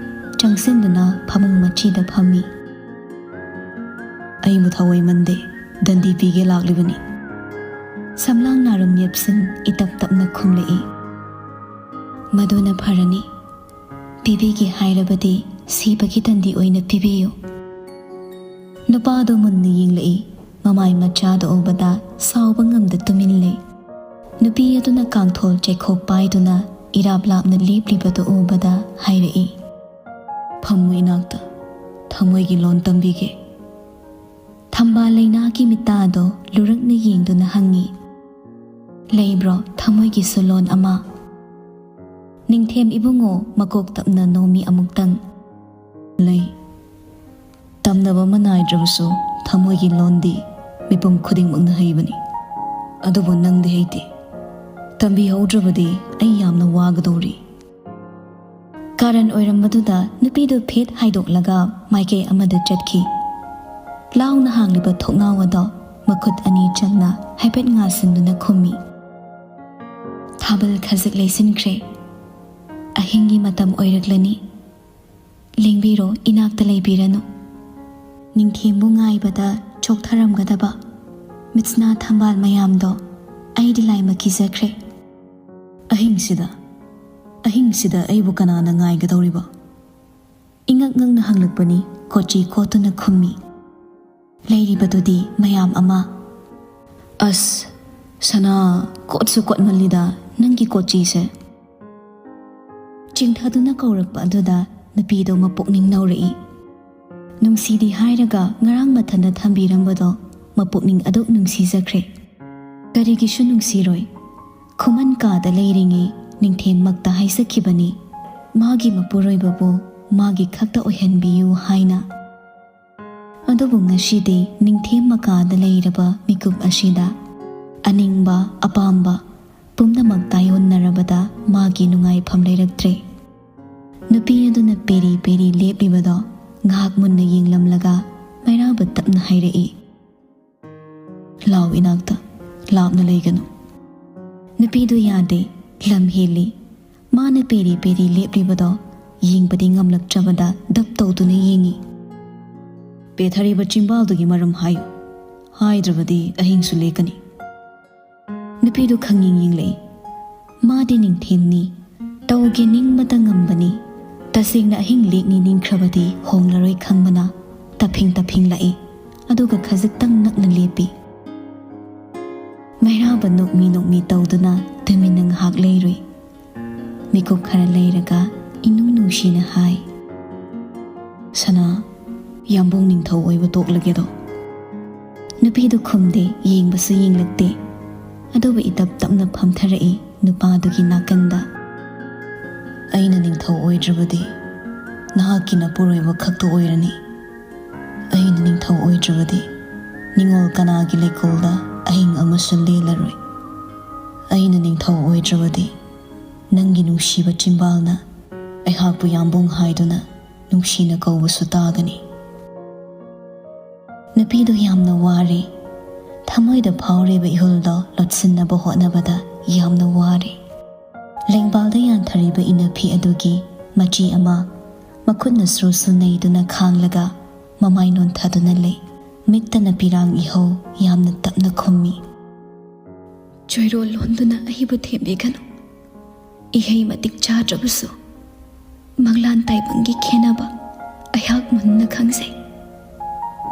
ꯆꯪꯁꯤꯟꯗꯨꯅ ꯐꯃꯨꯡ ꯃꯆꯤꯗ ꯐꯝꯃꯤ꯫ "ꯑꯩꯕꯨ ꯊꯑꯣꯏꯃꯟꯗꯦ, ꯗꯟꯗꯤ ꯄꯤꯒꯦ ꯂꯥꯛꯂꯤꯕꯅꯤ꯫" ꯁꯝꯂꯥꯡ ꯅꯥꯔꯝ ꯌꯦꯞꯁꯤꯟ ꯏꯇꯞ ꯇꯞꯅ ꯈꯨꯝꯂꯛꯏ꯫ "ꯃꯗꯨꯅ ꯐꯔꯅꯤ꯫ ꯄꯤꯕꯤꯒꯦ ꯍꯥꯏꯔꯕꯗꯤ ꯁꯤꯕꯒꯤ ꯗꯟꯗꯤ ꯑꯣꯏꯅ ꯄꯤꯕꯤꯌꯨ꯫" ꯅꯨꯄꯥꯗꯣ ꯃꯨꯟꯅ ꯌꯦꯡꯂꯛꯏ꯫ ꯃꯃꯥꯏ ꯃꯆꯥꯗ ꯎꯕꯗ ꯁꯥꯎꯕ ꯉꯝꯗ ꯇꯨꯃꯤꯟ ꯂꯩ꯫ ꯅꯨꯄꯤ ꯑꯗꯨꯅ ꯀꯥꯡꯊꯣꯜ ꯆꯩꯈꯣꯛ ꯄꯥꯏꯗꯨꯅ ꯏꯔꯥꯞ ꯂꯥꯞꯅ ꯂꯦꯞꯂꯤꯕꯗꯨ ꯎꯕꯗ ꯍꯥꯏꯔꯛꯏ, "ꯐꯝꯃꯨ ꯏꯅꯥꯛꯇ, ꯊꯃꯣꯏꯒꯤ ꯂꯣꯟ ꯇꯝꯕꯤꯒꯦ꯫" ꯊꯝꯕꯥꯜ ꯂꯩꯅꯥꯒꯤ ꯃꯤꯇꯥꯗꯣ ꯂꯨꯔꯛꯅ ꯌꯦꯡꯗꯨꯅ ꯍꯪꯉꯤ, "ꯂꯩꯕ꯭ꯔꯣ ꯊꯃꯣꯏꯒꯤꯁꯨ ꯂꯣꯟ ꯑꯃ?" "ꯅꯤꯡꯊꯦꯝ ꯏꯕꯨꯡꯉꯣ, ꯃꯀꯣꯛ ꯇꯞꯅ ꯅꯣꯝꯃꯤ ꯑꯃꯨꯛꯇꯪ꯫ ꯂꯩ꯫ ꯇꯝꯅꯕ ꯑꯃ ꯅꯥꯏꯗ꯭ꯔꯕꯁꯨ ꯊꯃꯣꯏꯒꯤ ꯂꯣꯟꯗꯤ ꯃꯤꯄꯨꯝ ꯈꯨꯗꯤꯡꯃꯛꯅ ꯍꯩꯕꯅꯤ꯫ ꯑꯗꯨꯕꯨ ꯅꯪꯗꯤ ꯍꯩꯇꯦ꯫ ꯇꯝꯕꯤꯍꯧꯗ꯭ꯔꯕꯗꯤ ꯑꯩ ꯌꯥꯝꯅ ꯋꯥꯒꯗꯧꯔꯤ"꯫ ꯀꯥꯔꯟ ꯑꯣꯏꯔꯝꯕꯗꯨꯗ ꯅꯨꯄꯤꯗꯨ ꯐꯦꯠ ꯍꯥꯏꯗꯣꯛꯂꯒ ꯃꯥꯏꯀꯩ ꯑꯃꯗ ꯆꯠꯈꯤ꯫ ꯂꯥꯎꯅ ꯍꯥꯡꯂꯤꯕ ꯊꯣꯡꯅꯥꯎ ꯑꯗꯣ ꯃꯈꯨꯠ ꯑꯅꯤ ꯆꯪꯅ ꯍꯥꯏꯐꯦꯠ ꯉꯥꯁꯤꯟꯗꯨꯅ ꯈꯨꯝꯃꯤ꯫ "ꯊꯥꯕꯜ ꯈꯖꯤꯛ ꯂꯩꯁꯤꯟꯈ꯭ꯔꯦ꯫ ꯑꯍꯤꯡꯒꯤ ꯃꯇꯝ ꯑꯣꯏꯔꯛꯂꯅꯤ꯫ ꯂꯦꯡꯕꯤꯔꯣ, ꯏꯅꯥꯛꯇ ꯂꯩꯕꯤꯔꯅꯨ"꯫ ꯅꯤꯡꯊꯦꯝꯕꯨ ꯉꯥꯏꯕꯗ ꯆꯣꯛꯊꯔꯝꯒꯗꯕ ꯃꯤꯠꯁꯅꯥ ꯊꯝꯕꯥꯜ ꯃꯌꯥꯝꯗꯣ ꯑꯩꯗꯤ ꯂꯥꯏꯃꯛ ꯀꯤꯖꯈ꯭ꯔꯦ꯫ "ꯑꯍꯤꯡꯁꯤꯗ, ꯑꯍꯤꯡꯁꯤꯗ ꯑꯩꯕꯨ ꯀꯅꯥꯅ ꯉꯥꯏꯒꯗꯧꯔꯤꯕ?" ꯏꯉꯛ ꯉꯛꯅ ꯍꯪꯂꯛꯄꯅꯤ ꯀꯣꯆꯤ ꯀꯣꯠꯇꯨꯅ ꯈꯨꯝꯃꯤ꯫ ꯂꯩꯔꯤꯕꯗꯨꯗꯤ ꯃꯌꯥꯝ ꯑꯃ꯫ "ꯑꯁ, ꯁꯅꯥ, ꯀꯣꯠꯁꯨ ꯀꯣꯠꯃꯜꯂꯤꯗ ꯅꯪꯒꯤ ꯀꯣꯆꯤꯁꯦ"꯫ ꯆꯤꯡꯊꯗꯨꯅ ꯀꯧꯔꯛꯄ ꯑꯗꯨꯗ ꯅꯨꯄꯤꯗꯣ ꯃꯄꯨꯛꯅꯤꯡ ꯅꯧꯔꯛꯏ꯫ ꯅꯨꯡꯁꯤꯗꯤ ꯍꯥꯏꯔꯒ ꯉꯔꯥꯡ ꯃꯊꯟꯇ ꯊꯝꯕꯤꯔꯝꯕꯗꯣ ꯃꯄꯨꯛꯅꯤꯡ ꯑꯗꯨꯛ ꯅꯨꯡꯁꯤꯖꯈ꯭ꯔꯦ꯫ ꯀꯔꯤꯒꯤꯁꯨ ꯅꯨꯡꯁꯤꯔꯣꯏ? ꯈꯨꯃꯟ ꯀꯥꯗ ꯂꯩꯔꯤꯉꯩ ꯅꯤꯡꯊꯦꯝꯃꯛꯇ ꯍꯥꯏꯖꯈꯤꯕꯅꯤ, ꯃꯥꯒꯤ ꯃꯄꯨꯔꯣꯏꯕꯕꯨ ꯃꯥꯒꯤ ꯈꯛꯇ ꯑꯣꯏꯍꯟꯕꯤꯌꯨ ꯍꯥꯏꯅ꯫ ꯑꯗꯨꯕꯨ ꯉꯁꯤꯗꯤ ꯅꯤꯡꯊꯦꯝ ꯃꯀꯥꯗ ꯂꯩꯔꯕ ꯃꯤꯀꯨꯞ ꯑꯁꯤꯗ ꯑꯅꯤꯡꯕ, ꯑꯄꯥꯝꯕ ꯄꯨꯝꯅꯃꯛ ꯇꯥꯏꯑꯣꯟꯅꯔꯕꯗ ꯃꯥꯒꯤ ꯅꯨꯡꯉꯥꯏꯐꯝ ꯂꯩꯔꯛꯇ꯭ꯔꯦ꯫ ꯅꯨꯄꯤ ꯑꯗꯨꯅ ꯄꯦꯔꯤ ꯄꯦꯔꯤ ꯂꯦꯞꯂꯤꯕꯗꯣ ꯉꯥꯏꯍꯥꯛ ꯃꯨꯟꯅ ꯌꯦꯡꯂꯝꯂꯒ ꯃꯩꯔꯥꯕ ꯇꯞꯅ ꯍꯥꯏꯔꯛꯏ, "ꯂꯥꯎ ꯏꯅꯥꯛꯇ, ꯂꯥꯞꯅ ꯂꯩꯒꯅꯨ"꯫ ꯅꯨꯄꯤꯗꯨ ꯌꯥꯗꯦ, ꯂꯝ ꯍꯦꯜꯂꯤ꯫ ꯃꯥꯅ ꯄꯦꯔꯤ ꯄꯦꯔꯤ ꯂꯦꯞꯂꯤꯕꯗꯣ ꯌꯦꯡꯕꯗꯤ ꯉꯝꯂꯛꯇ꯭ꯔꯕꯗ ꯗꯞ ꯇꯧꯗꯨꯅ ꯌꯦꯡꯉꯤ꯫ "ꯄꯦꯊꯔꯤꯕ ꯆꯤꯝꯕꯥꯜꯗꯨꯒꯤ ꯃꯔꯝ ꯍꯥꯏꯌꯨ, ꯍꯥꯏꯗ꯭ꯔꯕꯗꯤ ꯑꯍꯤꯡꯁꯨ ꯂꯦꯛꯀꯅꯤ"꯫ ꯅꯨꯄꯤꯗꯨ ꯈꯪꯌꯦꯡ ꯌꯦꯡꯂꯛꯏ꯫ ꯃꯥꯗꯤ ꯅꯤꯡꯊꯦꯝꯅꯤ꯫ ꯇꯧꯒꯦ ꯅꯤꯡꯕꯇ ꯉꯝꯕꯅꯤ꯫ ꯇꯁꯦꯡꯅ ꯑꯍꯤꯡ ꯂꯦꯛꯅꯤ ꯅꯤꯡꯈ꯭ꯔꯕꯗꯤ ꯍꯣꯡꯂꯔꯣꯏ ꯈꯪꯕꯅ ꯇꯞꯐꯤꯡ ꯇꯞꯐꯤꯡ ꯂꯥꯛꯏ꯫ ꯑꯗꯨꯒ ꯈꯖꯤꯛꯇꯪ ꯅꯛꯅ ꯂꯦꯞꯄꯤ꯫ ꯃꯩꯔꯥꯕ ꯅꯣꯛꯃꯤ ꯅꯣꯛꯃꯤ ꯇꯧꯗꯨꯅ ꯇꯨꯃꯤꯟꯅ ꯉꯥꯏꯍꯥꯛ ꯂꯩꯔꯨꯏ꯫ ꯃꯤꯀꯨꯞ ꯈꯔ ꯂꯩꯔꯒ ꯏꯅꯨꯡ ꯅꯨꯡꯁꯤꯅ ꯍꯥꯏ, "ꯁꯅꯥ, ꯌꯥꯝꯕꯨꯡ ꯅꯤꯡꯊꯧ ꯑꯣꯏꯕ ꯇꯣꯛꯂꯒꯦꯗꯣ?" ꯅꯨꯄꯤꯗꯨ ꯈꯨꯝꯗꯦ, ꯌꯦꯡꯕꯁꯨ ꯌꯦꯡꯂꯛꯇꯦ꯫ ꯑꯗꯨꯕꯨ ꯏꯇꯞ ꯇꯞꯅ ꯐꯝꯊꯔꯛꯏ ꯅꯨꯄꯥꯗꯨꯒꯤ ꯅꯥꯀꯟꯗ꯫ ꯑꯩꯅ ꯅꯤꯡꯊꯧ ꯑꯣꯏꯗ꯭ꯔꯕꯗꯤ ꯅꯍꯥꯛꯀꯤ ꯅꯄꯨꯔꯣꯏꯕ ꯈꯛꯇ ꯑꯣꯏꯔꯅꯤ꯫ ꯑꯩꯅ ꯅꯤꯡꯊꯧ ꯑꯣꯏꯗ꯭ꯔꯕꯗꯤ ꯅꯤꯡꯉꯣꯜ ꯀꯅꯥꯒꯤ ꯂꯩꯀꯣꯜꯗ ꯑꯍꯤꯡ ꯑꯃꯁꯨ ꯂꯦꯜꯂꯔꯣꯏ꯫ ꯑꯩꯅ ꯅꯤꯡꯊꯧ ꯑꯣꯏꯗ꯭ꯔꯕꯗꯤ ꯅꯪꯒꯤ ꯅꯨꯡꯁꯤꯕ ꯆꯤꯝꯕꯥꯜꯅ ꯑꯩꯍꯥꯛꯄꯨ ꯌꯥꯝꯕꯨꯡ ꯍꯥꯏꯗꯨꯅ ꯅꯨꯡꯁꯤꯅ ꯀꯧꯕꯁꯨ ꯇꯥꯒꯅꯤ꯫ ꯅꯨꯄꯤꯗꯨ ꯌꯥꯝꯅ ꯋꯥꯔꯦ꯫ ꯊꯃꯣꯏꯗ ꯐꯥꯎꯔꯤꯕ ꯏꯍꯨꯜꯗꯣ ꯂꯣꯠꯁꯤꯟꯅꯕ ꯍꯣꯠꯅꯕꯗ ꯌꯥꯝꯅ ꯋꯥꯔꯦ꯫ ꯂꯦꯡꯕꯥꯜꯗ ꯌꯥꯟꯊꯔꯤꯕ ꯏꯅꯐꯤ ꯑꯗꯨꯒꯤ ꯃꯆꯤ ꯑꯃ ꯃꯈꯨꯠꯅ ꯁ꯭ꯔꯨ ꯁ꯭ꯔꯨ ꯅꯩꯗꯨꯅ ꯈꯥꯡꯂꯒ ꯃꯃꯥꯏ ꯅꯣꯟꯊꯗꯨꯅ ꯂꯩ꯫ ꯃꯤꯠꯇꯅ ꯄꯤꯔꯥꯡ ꯏꯍꯧ ꯌꯥꯝꯅ ꯇꯞꯅ ꯈꯨꯝꯃꯤ꯫ ꯆꯣꯏꯔꯣꯜ ꯂꯣꯟꯗꯨꯅ ꯑꯩꯕꯨ ꯊꯦꯝꯕꯤꯒꯅꯨ꯫ ꯏꯍꯩ ꯃꯇꯤꯛ ꯆꯥꯗ꯭ꯔꯕꯁꯨ ꯃꯪꯂꯥꯟ ꯇꯥꯏꯕꯪꯒꯤ ꯈꯦꯟꯅꯕ ꯑꯩꯍꯥꯛ ꯃꯨꯟꯅ ꯈꯪꯖꯩ꯫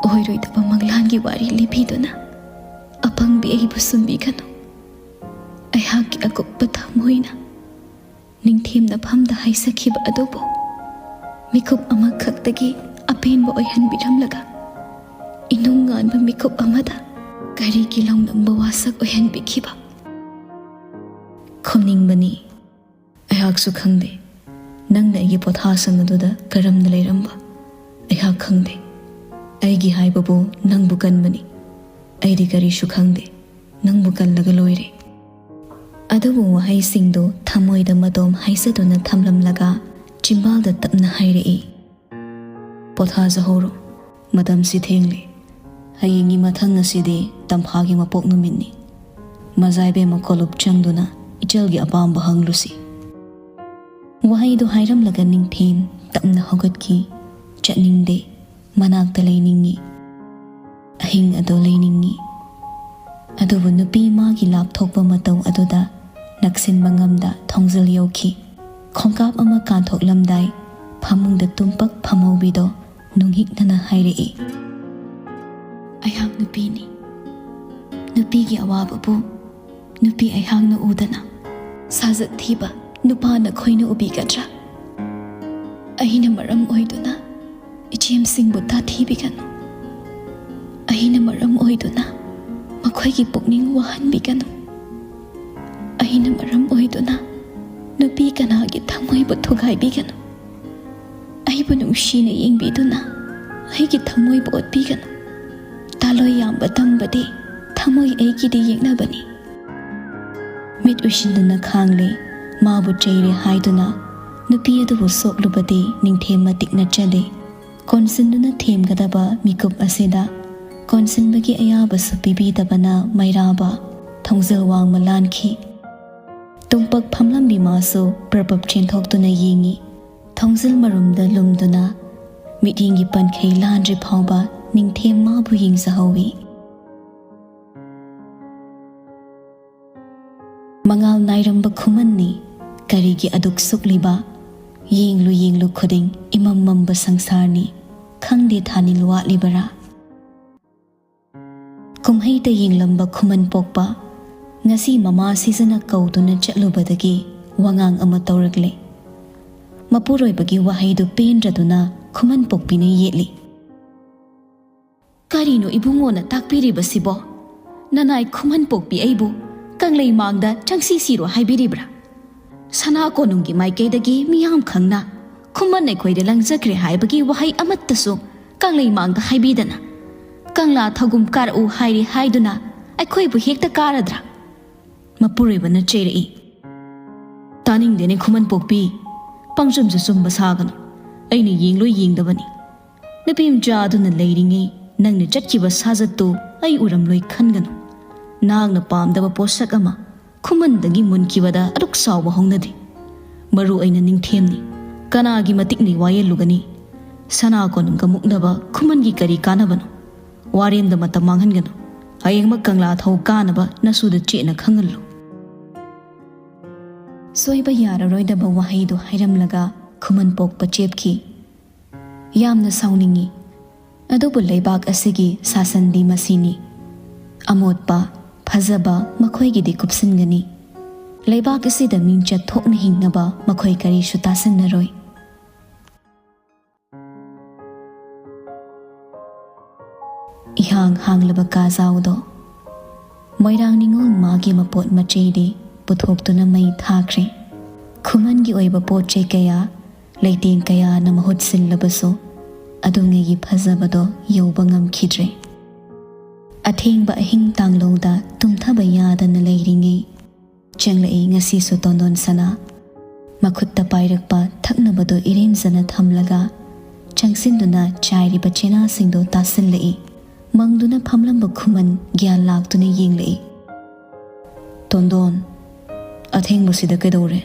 ꯑꯣꯏꯔꯣꯏꯗꯕ ꯃꯪꯂꯥꯟꯒꯤ ꯋꯥꯔꯤ ꯂꯤꯕꯤꯗꯨꯅ ꯑꯄꯪꯕꯤ ꯑꯩꯕꯨ ꯁꯨꯝꯕꯤꯒꯅꯨ꯫ ꯑꯩꯍꯥꯛꯀꯤ ꯑꯀꯨꯞꯄ ꯊꯃꯣꯏꯅ ꯅꯤꯡꯊꯦꯝꯅꯐꯝꯗ ꯍꯥꯏꯖꯈꯤꯕ ꯑꯗꯨꯕꯨ ꯃꯤꯀꯨꯞ ꯑꯃꯈꯛꯇꯒꯤ ꯑꯄꯦꯟꯕ ꯑꯣꯏꯍꯟꯕꯤꯔꯝꯂꯒ ꯏꯅꯨꯡ ꯉꯥꯟꯕ ꯃꯤꯀꯨꯞ ꯑꯃꯗ ꯀꯔꯤꯒꯤ ꯂꯧꯅꯝꯕ ꯋꯥꯁꯛ ꯑꯣꯏꯍꯟꯕꯤꯈꯤꯕ? ꯈꯨꯝꯅꯤꯡꯕꯅꯤ꯫ ꯑꯩꯍꯥꯛꯁꯨ ꯈꯪꯗꯦ ꯅꯪꯅ ꯑꯩꯒꯤ ꯄꯣꯊꯥꯁꯪ ꯑꯗꯨꯗ ꯀꯔꯝꯅ ꯂꯩꯔꯝꯕ꯫ ꯑꯩꯍꯥꯛ ꯈꯪꯗꯦ꯫ ꯑꯩꯒꯤ ꯍꯥꯏꯕꯕꯨ ꯅꯪꯕꯨ ꯀꯟꯕꯅꯤ꯫ ꯑꯩꯗꯤ ꯀꯔꯤꯁꯨ ꯈꯪꯗꯦ꯫ ꯅꯪꯕꯨ ꯀꯜꯂꯒ ꯂꯣꯏꯔꯦ꯫ ꯑꯗꯨꯕꯨ ꯋꯥꯍꯩꯁꯤꯡꯗꯨ ꯊꯃꯣꯏꯗ ꯃꯇꯣꯝ ꯍꯥꯏꯖꯗꯨꯅ ꯊꯝꯂꯝꯂꯒ ꯆꯤꯝꯕꯥꯜꯗ ꯇꯞꯅ ꯍꯥꯏꯔꯛꯏ, ꯄꯣꯊꯥꯖꯍꯧꯔꯣ꯫ ꯃꯇꯝꯁꯤ ꯊꯦꯡꯂꯦ꯫ ꯍꯌꯦꯡꯒꯤ ꯃꯊꯪ ꯑꯁꯤꯗꯤ ꯇꯝꯐꯥꯒꯤ ꯃꯄꯣꯛ ꯅꯨꯃꯤꯠꯅꯤ꯫ ꯃꯖꯥꯏꯕꯦꯝꯃ ꯀꯣꯂꯨꯞ ꯆꯪꯗꯨꯅ ꯏꯆꯜꯒꯤ ꯑꯄꯥꯝꯕ ꯍꯪꯂꯨꯁꯤ꯫ ꯋꯥꯍꯩꯗꯨ ꯍꯥꯏꯔꯝꯂꯒ ꯅꯤꯡꯊꯦꯝ ꯇꯞꯅ ꯍꯧꯒꯠꯈꯤ꯫ ꯆꯠꯅꯤꯡꯗꯦ꯫ ꯃꯅꯥꯛꯇ ꯂꯩꯅꯤꯡꯏ꯫ ꯑꯍꯤꯡ ꯑꯗꯨ ꯂꯩꯅꯤꯡꯏ꯫ ꯑꯗꯨꯕꯨ ꯅꯨꯄꯤ ꯃꯥꯒꯤ ꯂꯥꯞꯊꯣꯛꯄ ꯃꯇꯧ ꯑꯗꯨꯗ ꯅꯛꯁꯤꯟꯕ ꯉꯝꯗ ꯊꯣꯡꯖꯤꯜ ꯌꯧꯈꯤ꯫ ꯈꯣꯡꯀꯥꯞ ꯑꯃ ꯀꯥꯟꯊꯣꯛꯂꯝꯗꯥꯏ ꯐꯃꯨꯡꯗ ꯇꯨꯝꯄꯛ ꯐꯝꯍꯧꯕꯤꯗꯣ ꯅꯨꯡꯍꯤꯛꯅꯅ ꯍꯥꯏꯔꯛꯏ, ꯑꯩꯍꯥꯛ ꯅꯨꯄꯤꯅꯤ꯫ ꯅꯨꯄꯤꯒꯤ ꯑꯋꯥꯕꯕꯨ ꯅꯨꯄꯤ ꯑꯩꯍꯥꯛꯅ ꯎꯗꯅ ꯁꯥꯖꯠ ꯊꯤꯕ ꯅꯨꯄꯥ ꯅꯈꯣꯏꯅ ꯎꯕꯤꯒꯗ꯭ꯔꯥ? ꯑꯩꯅ ꯃꯔꯝ ꯑꯣꯏꯗꯨꯅ ꯏꯆꯦꯝꯁꯤꯡꯕꯨ ꯇꯥꯊꯤꯕꯤꯒꯅꯨ꯫ ꯑꯩꯅ ꯃꯔꯝ ꯑꯣꯏꯗꯨꯅ ꯃꯈꯣꯏꯒꯤ ꯄꯨꯛꯅꯤꯡ ꯋꯥꯍꯟꯕꯤꯒꯅꯨ꯫ ꯑꯩꯅ ꯃꯔꯝ ꯑꯣꯏꯗꯨꯅ ꯅꯨꯄꯤ ꯅꯨꯄꯤ ꯀꯅꯥꯒꯤ ꯊꯃꯣꯏꯕꯨ ꯊꯨꯒꯥꯏꯕꯤꯒꯅꯨ꯫ ꯑꯩꯕꯨ ꯅꯨꯡꯁꯤꯅ ꯌꯦꯡꯕꯤꯗꯨꯅ ꯑꯩꯒꯤ ꯊꯃꯣꯏꯕꯨ ꯑꯣꯠꯄꯤꯒꯅꯨ꯫ ꯇꯥꯂꯣꯏ ꯌꯥꯝꯕ ꯇꯝꯕꯗꯤ ꯊꯃꯣꯏ ꯑꯩꯒꯤꯗꯤ ꯌꯦꯛꯅꯕꯅꯤ꯫ ꯃꯤꯠ ꯎꯏꯁꯤꯟꯗꯨꯅ ꯈꯥꯡꯂꯦ꯫ ꯃꯥꯕꯨ ꯆꯩꯔꯦ ꯍꯥꯏꯗꯨꯅ ꯅꯨꯄꯤ ꯑꯗꯨꯕꯨ ꯁꯣꯛꯂꯨꯕꯗꯤ ꯅꯤꯡꯊꯦꯝ ꯃꯇꯤꯛ ꯅꯠꯆꯗꯦ꯫ ꯀꯣꯟꯁꯤꯟꯗꯨꯅ ꯊꯦꯝꯒꯗꯕ ꯃꯤꯀꯨꯞ ꯑꯁꯤꯗ ꯀꯣꯟꯁꯤꯟꯕꯒꯤ ꯑꯌꯥꯕꯁꯨ ꯄꯤꯕꯤꯗꯕꯅ ꯃꯩꯔꯥꯕ ꯊꯣꯡꯖꯤꯜ ꯋꯥꯡꯃ ꯂꯥꯟꯈꯤ꯫ ꯇꯨꯝꯄꯛ ꯐꯝꯂꯝꯕꯤ ꯃꯥꯁꯨ ꯄ꯭ꯔꯄꯞ ꯆꯦꯟꯊꯣꯛꯇꯨꯅ ꯌꯦꯡꯉꯤ꯫ ꯊꯣꯡꯖꯤꯜ ꯃꯔꯨꯝꯗ ꯂꯨꯝꯗꯨꯅ ꯃꯤꯠꯌꯦꯡꯒꯤ ꯄꯟꯈꯩ ꯂꯥꯟꯗ꯭ꯔꯤ ꯐꯥꯎꯕ ꯅꯤꯡꯊꯦꯝ ꯃꯥꯕꯨ ꯌꯦꯡꯖꯍꯧꯏ꯫ ꯃꯉꯥꯜ ꯅꯥꯏꯔꯝꯕ ꯈꯨꯃꯟꯅꯤ, ꯀꯔꯤꯒꯤ ꯑꯗꯨꯛ ꯁꯨꯛꯂꯤꯕ? ꯌꯦꯡꯂꯨ ꯌꯦꯡꯂꯨ ꯈꯨꯗꯤꯡ ꯏꯃꯝ ꯃꯝꯕ ꯁꯪꯁꯥꯔꯅꯤ, ꯈꯪꯗꯦ ꯊꯥꯅꯤꯜ ꯋꯥꯠꯂꯤꯕꯔꯥ? ꯀꯨꯝꯍꯩꯗ ꯌꯦꯡꯂꯝꯕ ꯈꯨꯃꯟ ꯄꯣꯛꯄ ꯉꯁꯤ ꯃꯃꯥ ꯁꯤꯖꯅ ꯀꯧꯗꯨꯅ ꯆꯠꯂꯨꯕꯗꯒꯤ ꯋꯥꯉꯥꯡ ꯑꯃ ꯇꯧꯔꯛꯂꯦ꯫ ꯃꯄꯨꯔꯣꯏꯕꯒꯤ ꯋꯥꯍꯩꯗꯨ ꯄꯦꯟꯗ꯭ꯔꯗꯨꯅ ꯈꯨꯃꯟ ꯄꯣꯛꯄꯤꯅ ꯌꯦꯠꯂꯤ꯫ "ꯀꯔꯤꯅꯣ ꯏꯕꯨꯡꯉꯣꯅ ꯇꯥꯛꯄꯤꯔꯤꯕꯁꯤꯕꯣ? ꯅꯅꯥꯏ ꯈꯨꯃꯟ ꯄꯣꯛꯄꯤ ꯑꯩꯕꯨ ꯀꯪꯂꯩ ꯃꯥꯡꯗ ꯆꯪꯁꯤ ꯁꯤꯔꯣ ꯍꯥꯏꯕꯤꯔꯤꯕ꯭ꯔꯥ? ꯁꯅꯥ ꯀꯣꯅꯨꯡꯒꯤ ꯃꯥꯏꯀꯩꯗꯒꯤ ꯃꯤꯌꯥꯝ ꯈꯪꯅ ꯈꯨꯃꯟ ꯑꯩꯈꯣꯏꯗ ꯂꯪꯖꯈ꯭ꯔꯦ ꯍꯥꯏꯕꯒꯤ ꯋꯥꯍꯩ ꯑꯃꯠꯇꯁꯨ ꯀꯪꯂꯩ ꯃꯥꯡꯗ ꯍꯥꯏꯕꯤꯗꯅ, ꯀꯪꯂꯥ ꯊꯧꯒꯨꯝ ꯀꯥꯔꯛꯎ ꯍꯥꯏꯔꯤ ꯍꯥꯏꯗꯨꯅ ꯑꯩꯈꯣꯏꯕꯨ ꯍꯦꯛꯇ ꯀꯥꯔꯗ꯭ꯔꯥ?" ꯃꯄꯨꯔꯣꯏꯕꯅ ꯆꯩꯔꯛꯏ꯫ "ꯇꯥꯅꯤꯡꯗꯦꯅꯦ ꯈꯨꯃꯟ ꯄꯣꯛꯄꯤ, ꯄꯪꯆꯨꯝꯁꯨ ꯆꯨꯝꯕ ꯁꯥꯒꯅꯨ꯫ ꯑꯩꯅ ꯌꯦꯡꯂꯣꯏ ꯌꯦꯡꯗꯕꯅꯤ꯫ ꯅꯨꯄꯤ ꯃꯆꯥ ꯑꯗꯨꯅ ꯂꯩꯔꯤꯉꯩ ꯅꯪꯅ ꯆꯠꯈꯤꯕ ꯁꯥꯖꯠꯇꯨ ꯑꯩ ꯎꯔꯝꯂꯣꯏ ꯈꯟꯒꯅꯨ꯫ ꯅꯍꯥꯛꯅ ꯄꯥꯝꯗꯕ ꯄꯣꯠꯁꯛ ꯑꯃ ꯈꯨꯃꯟꯗꯒꯤ ꯃꯨꯟꯈꯤꯕꯗ ꯑꯗꯨꯛ ꯆꯥꯎꯕ ꯍꯧꯅꯗꯦ꯫ ꯃꯔꯨ ꯑꯣꯏꯅ ꯅꯤꯡꯊꯦꯝꯅꯤ꯫ ꯀꯅꯥꯒꯤ ꯃꯇꯤꯛꯅ ꯋꯥꯌꯦꯜꯂꯨꯒꯅꯤ? ꯁꯅꯥ ꯀꯣꯅꯨꯡꯒ ꯃꯨꯛꯅꯕ ꯈꯨꯃꯟꯒꯤ ꯀꯔꯤ ꯀꯥꯟꯅꯕꯅꯣ? ꯋꯥꯔꯦꯝꯗ ꯃꯇꯝ ꯃꯥꯡꯍꯟꯒꯅꯨ꯫ ꯍꯌꯦꯡꯃꯛ ꯀꯪꯂꯥ ꯊꯧ ꯀꯥꯅꯕ ꯅꯁꯨꯗ ꯆꯦꯠꯅ ꯈꯪꯍꯜꯂꯨ꯫" ꯁꯣꯏꯕ ꯌꯥꯔꯔꯣꯏꯗꯕ ꯋꯥꯍꯩꯗꯨ ꯍꯥꯏꯔꯝꯂꯒ ꯈꯨꯃꯟ ꯄꯣꯛꯄ ꯆꯦꯞꯈꯤ꯫ ꯌꯥꯝꯅ ꯁꯥꯎꯅꯤꯡꯏ꯫ ꯑꯗꯨꯕꯨ ꯂꯩꯕꯥꯛ ꯑꯁꯤꯒꯤ ꯁꯥꯁꯟꯗꯤ ꯃꯁꯤꯅꯤ꯫ ꯑꯃꯣꯠꯄ, ꯐꯖꯕ ꯃꯈꯣꯏꯒꯤꯗꯤ ꯀꯨꯞꯁꯤꯟꯒꯅꯤ꯫ ꯂꯩꯕꯥꯛ ꯑꯁꯤꯗ ꯃꯤꯡꯆꯠ ꯊꯣꯛꯅ ꯍꯤꯡꯅꯕ ꯃꯈꯣꯏ ꯀꯔꯤꯁꯨ ꯇꯥꯁꯤꯟꯅꯔꯣꯏ꯫ ꯏꯍꯥꯡ ꯍꯥꯡꯂꯕ ꯀꯥꯖꯥꯎꯗꯣ ꯃꯣꯏꯔꯥꯡ ꯅꯤꯉꯣꯜ ꯃꯥꯒꯤ ꯃꯄꯣꯠ ꯃꯆꯩꯗꯤ ꯄꯨꯊꯣꯛꯇꯨꯅ ꯃꯩ ꯊꯥꯈ꯭ꯔꯦ꯫ ꯈꯨꯃꯟꯒꯤ ꯑꯣꯏꯕ ꯄꯣꯠ ꯆꯩ ꯀꯌꯥ, ꯂꯩꯇꯦꯡ ꯀꯌꯥꯅ ꯃꯍꯨꯠ ꯁꯤꯜꯂꯕꯁꯨ ꯑꯗꯨꯉꯩꯒꯤ ꯐꯖꯕꯗꯣ ꯌꯧꯕ ꯉꯝꯈꯤꯗ꯭ꯔꯦ꯫ ꯑꯊꯦꯡꯕ ꯑꯍꯤꯡ ꯇꯥꯡꯂꯧꯗ ꯇꯨꯝꯊꯕ ꯌꯥꯗꯅ ꯂꯩꯔꯤꯉꯩ ꯆꯪꯂꯛꯏ ꯉꯁꯤꯁꯨ ꯇꯣꯟꯗꯣꯟ ꯁꯅꯥ꯫ ꯃꯈꯨꯠꯇ ꯄꯥꯏꯔꯛꯄ ꯊꯛꯅꯕꯗꯣ ꯏꯔꯦꯝꯖꯅ ꯊꯝꯂꯒ ꯆꯪꯁꯤꯟꯗꯨꯅ ꯆꯥꯏꯔꯤꯕ ꯆꯦꯅꯥꯁꯤꯡꯗꯣ ꯇꯥꯁꯤꯜꯂꯛꯏ꯫ ꯃꯪꯗꯨꯅ ꯐꯝꯂꯝꯕ ꯈꯨꯃꯟ ꯒ꯭ꯌꯥꯟ ꯂꯥꯛꯇꯨꯅ ꯌꯦꯡꯂꯛꯏ꯫ "ꯇꯣꯟꯗꯣꯟ, ꯑꯊꯦꯡꯕꯁꯤꯗ ꯀꯩꯗꯧꯔꯦ?"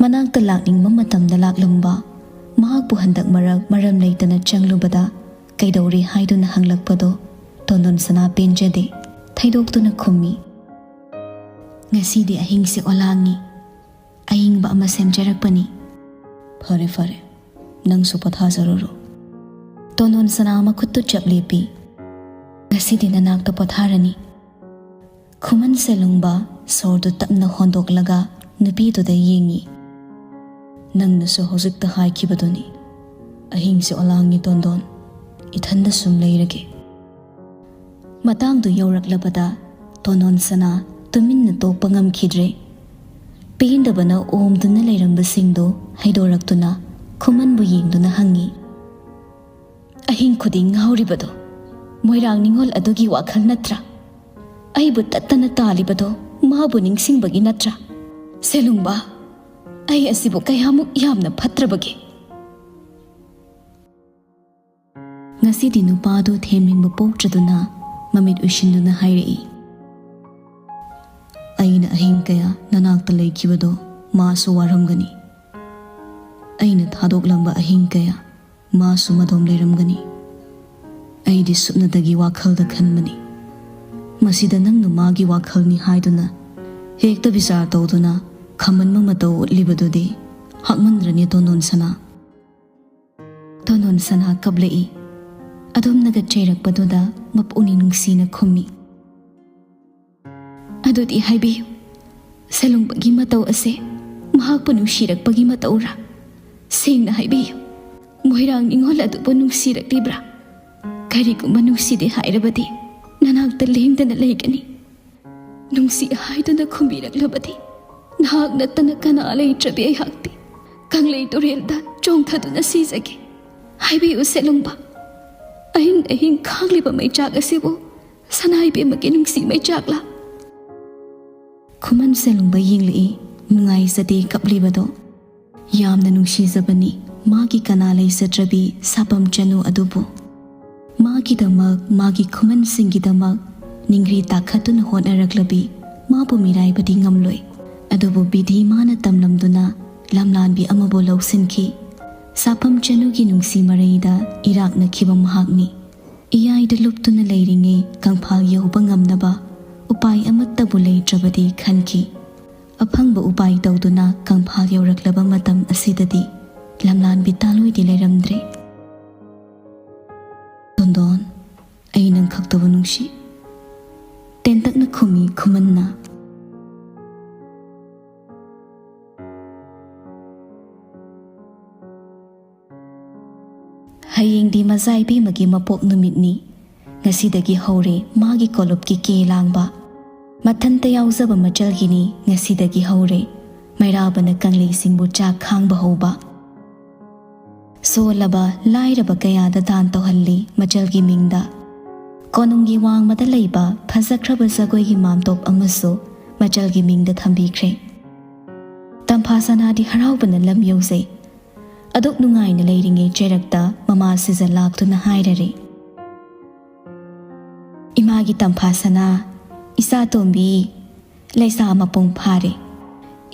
ꯃꯅꯥꯛꯇ ꯂꯥꯛꯅꯤꯡꯕ ꯃꯇꯝꯗ ꯂꯥꯛꯂꯝꯕ, ꯃꯍꯥꯛꯄꯨ ꯍꯟꯗꯛ ꯃꯔꯛ ꯃꯔꯝ ꯂꯩꯇꯅ ꯆꯪꯂꯨꯕꯗ ꯀꯩꯗꯧꯔꯦ ꯍꯥꯏꯗꯨꯅ ꯍꯪꯂꯛꯄꯗꯣ ꯇꯣꯟꯗꯣꯟ ꯁꯅꯥ ꯄꯦꯟꯖꯗꯦ꯫ ꯊꯩꯗꯣꯛꯇꯨꯅ ꯈꯨꯝꯃꯤ, "ꯉꯁꯤꯗꯤ ꯑꯍꯤꯡꯁꯦ ꯑꯣꯂꯥꯡꯉꯤ꯫ ꯑꯏꯪꯕ ꯑꯃ ꯁꯦꯝꯖꯔꯛꯄꯅꯤ꯫" "ꯐꯔꯦ, ꯐꯔꯦ꯫ ꯅꯪꯁꯨ ꯄꯣꯊꯥꯖꯔꯨꯔꯣ꯫" ꯇꯣꯟꯗꯣꯟ ꯁꯅꯥ ꯃꯈꯨꯠꯇꯨ ꯆꯞ ꯂꯦꯞꯄꯤ꯫ "ꯉꯁꯤꯗꯤ ꯅꯅꯥꯛꯇ ꯄꯣꯊꯥꯔꯅꯤ꯫" ꯈꯨꯃꯟ ꯁꯦꯂꯨꯡꯕ ꯁꯣꯔꯗꯨ ꯇꯞꯅ ꯍꯣꯟꯗꯣꯛꯂꯒ ꯅꯨꯄꯤꯗꯨꯗ ꯌꯦꯡꯉꯤ꯫ "ꯅꯪꯅꯁꯨ ꯍꯧꯖꯤꯛꯇ ꯍꯥꯏꯈꯤꯕꯗꯨꯅꯤ, ꯑꯍꯤꯡꯁꯦ ꯑꯣꯂꯥꯡꯉꯤ ꯇꯣꯟꯗꯣꯟ, ꯏꯊꯟꯗ ꯁꯨꯝ ꯂꯩꯔꯒꯦ꯫" ꯃꯇꯥꯡꯗꯨ ꯌꯧꯔꯛꯂꯕꯗ ꯇꯣꯟꯗꯣꯟ ꯁꯅꯥ ꯇꯨꯃꯤꯟꯅ ꯇꯣꯛꯄ ꯉꯝꯈꯤꯗ꯭ꯔꯦ꯫ ꯄꯦꯟꯗꯕꯅ ꯑꯣꯝꯗꯨꯅ ꯂꯩꯔꯝꯕꯁꯤꯡꯗꯨ ꯍꯩꯗꯣꯔꯛꯇꯨꯅ ꯈꯨꯃꯟꯕꯨ ꯌꯦꯡꯗꯨꯅ ꯍꯪꯉꯤ, "ꯑꯍꯤꯡ ꯈꯨꯗꯤꯡ ꯉꯥꯎꯔꯤꯕꯗꯣ ꯃꯣꯏꯔꯥꯡ ꯅꯤꯉꯣꯜ ꯑꯗꯨꯒꯤ ꯋꯥꯈꯜ ꯅꯠꯇ꯭ꯔꯥ? ꯑꯩꯕꯨ ꯇꯠꯇꯅ ꯇꯥꯜꯂꯤꯕꯗꯣ ꯃꯥꯕꯨ ꯅꯤꯡꯁꯤꯡꯕꯒꯤ ꯅꯠꯇ꯭ꯔꯥ? ꯁꯦꯂꯨꯡꯕ, ꯑꯩ ꯑꯁꯤꯕꯨ ꯀꯌꯥꯃꯨꯛ ꯌꯥꯝꯅ ꯐꯠꯇ꯭ꯔꯕꯒꯦ?" ꯉꯁꯤꯗꯤ ꯅꯨꯄꯥꯗꯨ ꯊꯦꯝꯅꯤꯡꯕ ꯄꯣꯛꯇ꯭ꯔꯗꯨꯅ ꯃꯃꯤꯠ ꯎꯏꯁꯤꯟꯗꯨꯅ ꯍꯥꯏꯔꯛꯏ, "ꯑꯩꯅ ꯑꯍꯤꯡ ꯀꯌꯥ ꯅꯅꯥꯛꯇ ꯂꯩꯈꯤꯕꯗꯣ ꯃꯥꯁꯨ ꯋꯥꯔꯝꯒꯅꯤ꯫ ꯑꯩꯅ ꯊꯥꯗꯣꯛꯂꯝꯕ ꯑꯍꯤꯡ ꯀꯌꯥ ꯃꯥꯁꯨ ꯃꯗꯣꯝ ꯂꯩꯔꯝꯒꯅꯤ꯫ ꯑꯩꯗꯤ ꯁꯨꯞꯅꯇꯒꯤ ꯋꯥꯈꯜꯗ ꯈꯟꯕꯅꯤ꯫ ꯃꯁꯤꯗ ꯅꯪꯅ ꯃꯥꯒꯤ ꯋꯥꯈꯜꯅꯤ ꯍꯥꯏꯗꯨꯅ ꯍꯦꯛꯇ ꯕꯤꯆꯥꯔ ꯇꯧꯗꯨꯅ ꯈꯝꯕꯟꯕ ꯃꯇꯧ ꯎꯠꯂꯤꯕꯗꯨꯗꯤ ꯍꯥꯛꯃꯟꯗ꯭ꯔꯅꯦ ꯇꯣꯟꯗꯣꯟ ꯁꯅꯥ?" ꯇꯣꯟꯗꯣꯟ ꯁꯅꯥ ꯀꯞꯂꯛꯏ꯫ ꯑꯗꯨꯝꯅꯒ ꯆꯩꯔꯛꯄꯗꯨꯗ ꯃꯄꯨꯛꯅꯤꯡ ꯅꯨꯡꯁꯤꯅ ꯈꯨꯝꯃꯤ, "ꯑꯗꯨꯗꯤ ꯍꯥꯏꯕꯤꯌꯨ, ꯁꯦꯂꯨꯡꯕꯒꯤ ꯃꯇꯧ ꯑꯁꯦ ꯃꯍꯥꯛꯄꯨ ꯅꯨꯡꯁꯤꯔꯛꯄꯒꯤ ꯃꯇꯧꯔꯥ? ꯁꯦꯡꯅ ꯍꯥꯏꯕꯤꯌꯨ, ꯃꯣꯏꯔꯥꯡ ꯅꯤꯉꯣꯜ ꯑꯗꯨꯕꯨ ꯅꯨꯡꯁꯤꯔꯛꯂꯤꯕ꯭ꯔꯥ? ꯀꯔꯤꯒꯨꯝꯕ ꯅꯨꯡꯁꯤꯗꯦ ꯍꯥꯏꯔꯕꯗꯤ ꯅꯅꯥꯛꯇ ꯂꯦꯡꯗꯅ ꯂꯩꯒꯅꯤ꯫ ꯅꯨꯡꯁꯤ ꯍꯥꯏꯗꯨꯅ ꯈꯨꯝꯕꯤꯔꯛꯂꯕꯗꯤ ꯅꯍꯥꯛ ꯅꯠꯇꯅ ꯀꯅꯥ ꯂꯩꯇ꯭ꯔꯕꯤ ꯑꯩꯍꯥꯛꯇꯤ ꯀꯪꯂꯩ ꯇꯨꯔꯦꯜꯗ ꯆꯣꯡꯊꯗꯨꯅ ꯁꯤꯖꯒꯦ꯫ ꯍꯥꯏꯕꯤꯌꯨ ꯁꯦꯂꯨꯡꯕ, ꯑꯍꯤꯡ ꯑꯍꯤꯡ ꯈꯥꯡꯂꯤꯕ ꯃꯩꯆꯥꯛ ꯑꯁꯤꯕꯨ ꯁꯅꯥ ꯏꯕꯦꯝꯃꯒꯤ ꯅꯨꯡꯁꯤ ꯃꯩꯆꯥꯛꯂꯥ? ꯈꯨꯃꯟ ꯁꯦꯂꯨꯡꯕ ꯌꯦꯡꯂꯛꯏ, ꯅꯨꯡꯉꯥꯏꯖꯗꯦ ꯀꯞꯂꯤꯕꯗꯣ꯫ ꯌꯥꯝꯅ ꯅꯨꯡꯁꯤꯖꯕꯅꯤ ꯃꯥꯒꯤ ꯀꯅꯥ ꯂꯩꯖꯗ꯭ꯔꯕꯤ ꯁꯥꯄꯝ ꯆꯅꯨ ꯑꯗꯨꯕꯨ꯫ ꯃꯥꯒꯤꯗꯃꯛ, ꯃꯥꯒꯤ ꯈꯨꯃꯟꯁꯤꯡꯒꯤꯗꯃꯛ ꯅꯤꯡꯒ꯭ꯔꯤ ꯇꯥꯈꯠꯇꯨꯅ ꯍꯣꯠꯅꯔꯛꯂꯕꯤ ꯃꯥꯕꯨ ꯃꯤꯔꯥꯏꯕꯗꯤ ꯉꯝꯂꯣꯏ꯫ ꯑꯗꯨꯕꯨ ꯕꯤꯙꯤ ꯃꯥꯅ ꯇꯝꯂꯝꯗꯨꯅ ꯂꯝꯂꯥꯟꯕꯤ ꯑꯃꯕꯨ ꯂꯧꯁꯤꯟꯈꯤ꯫ ꯁꯥꯄꯝ ꯆꯅꯨꯒꯤ ꯅꯨꯡꯁꯤ ꯃꯔꯩꯗ ꯏꯔꯥꯛꯅꯈꯤꯕ ꯃꯍꯥꯛꯅꯤ꯫ ꯏꯌꯥꯏꯗ ꯂꯨꯞꯇꯨꯅ ꯂꯩꯔꯤꯉꯩ ꯀꯪꯐꯥꯜ ꯌꯧꯕ ꯉꯝꯅꯕ ꯎꯄꯥꯏ ꯑꯃꯠꯇꯕꯨ ꯂꯩꯇ꯭ꯔꯕꯗꯤ ꯈꯟꯈꯤ꯫ ꯑꯐꯪꯕ ꯎꯄꯥꯏ ꯇꯧꯗꯨꯅ ꯀꯪꯐꯥꯜ ꯌꯧꯔꯛꯂꯕ ꯃꯇꯝ ꯑꯁꯤꯗꯗꯤ ꯂꯝꯂꯥꯟꯕꯤ ꯇꯥꯂꯣꯏꯗꯤ ꯂꯩꯔꯝꯗ꯭ꯔꯦ꯫ "ꯇꯣꯟꯗꯣꯟ, ꯑꯩ ꯅꯪ ꯈꯛꯇꯕꯨ ꯅꯨꯡꯁꯤ," ꯇꯦꯟꯇꯛꯅ ꯈꯨꯝꯃꯤ ꯈꯨꯃꯟꯅ꯫ ꯍꯌꯦꯡꯗꯤ ꯃꯆꯥ ꯏꯕꯦꯝꯃꯒꯤ ꯃꯄꯣꯛ ꯅꯨꯃꯤꯠꯅꯤ꯫ ꯉꯁꯤꯗꯒꯤ ꯍꯧꯔꯦ ꯃꯥꯒꯤ ꯀꯣꯂꯨꯞꯀꯤ ꯀꯦ ꯂꯥꯡꯕ꯫ ꯃꯊꯟꯇ ꯌꯥꯎꯖꯕ ꯃꯆꯜꯒꯤꯅꯤ ꯉꯁꯤꯗꯒꯤ ꯍꯧꯔꯦ ꯃꯩꯔꯥꯕꯅ ꯀꯪꯂꯩꯁꯤꯡꯕꯨ ꯆꯥꯛ ꯈꯥꯡꯕ ꯍꯧꯕ꯫ ꯁꯣꯜꯂꯕ ꯂꯥꯏꯔꯕ ꯀꯌꯥꯗ ꯗꯥꯟ ꯇꯧꯍꯜꯂꯤ ꯃꯆꯜꯒꯤ ꯃꯤꯡꯗ꯫ ꯀꯣꯅꯨꯡꯒꯤ ꯋꯥꯡꯃꯗ ꯂꯩꯕ ꯐꯖꯈ꯭ꯔꯕ ꯖꯒꯣꯏꯒꯤ ꯃꯥꯟꯇꯣꯞ ꯑꯃꯁꯨ ꯃꯆꯜꯒꯤ ꯃꯤꯡꯗ ꯊꯝꯕꯤꯈ꯭ꯔꯦ꯫ ꯇꯝꯐꯥ ꯁꯅꯥꯗꯤ ꯍꯔꯥꯎꯕꯅ ꯂꯝ ꯌꯧꯖꯩ꯫ ꯑꯗꯨꯛ ꯅꯨꯡꯉꯥꯏꯅ ꯂꯩꯔꯤꯉꯩ ꯆꯩꯔꯛꯇ ꯃꯃꯥ ꯁꯤꯖ ꯂꯥꯛꯇꯨꯅ ꯍꯥꯏꯔꯔꯦ, "ꯏꯃꯥꯒꯤ ꯇꯝꯐꯥ ꯁꯅꯥ, ꯏꯆꯥ ꯇꯣꯝꯕꯤ, ꯂꯩꯁꯥ ꯃꯄꯨꯡ ꯐꯥꯔꯦ꯫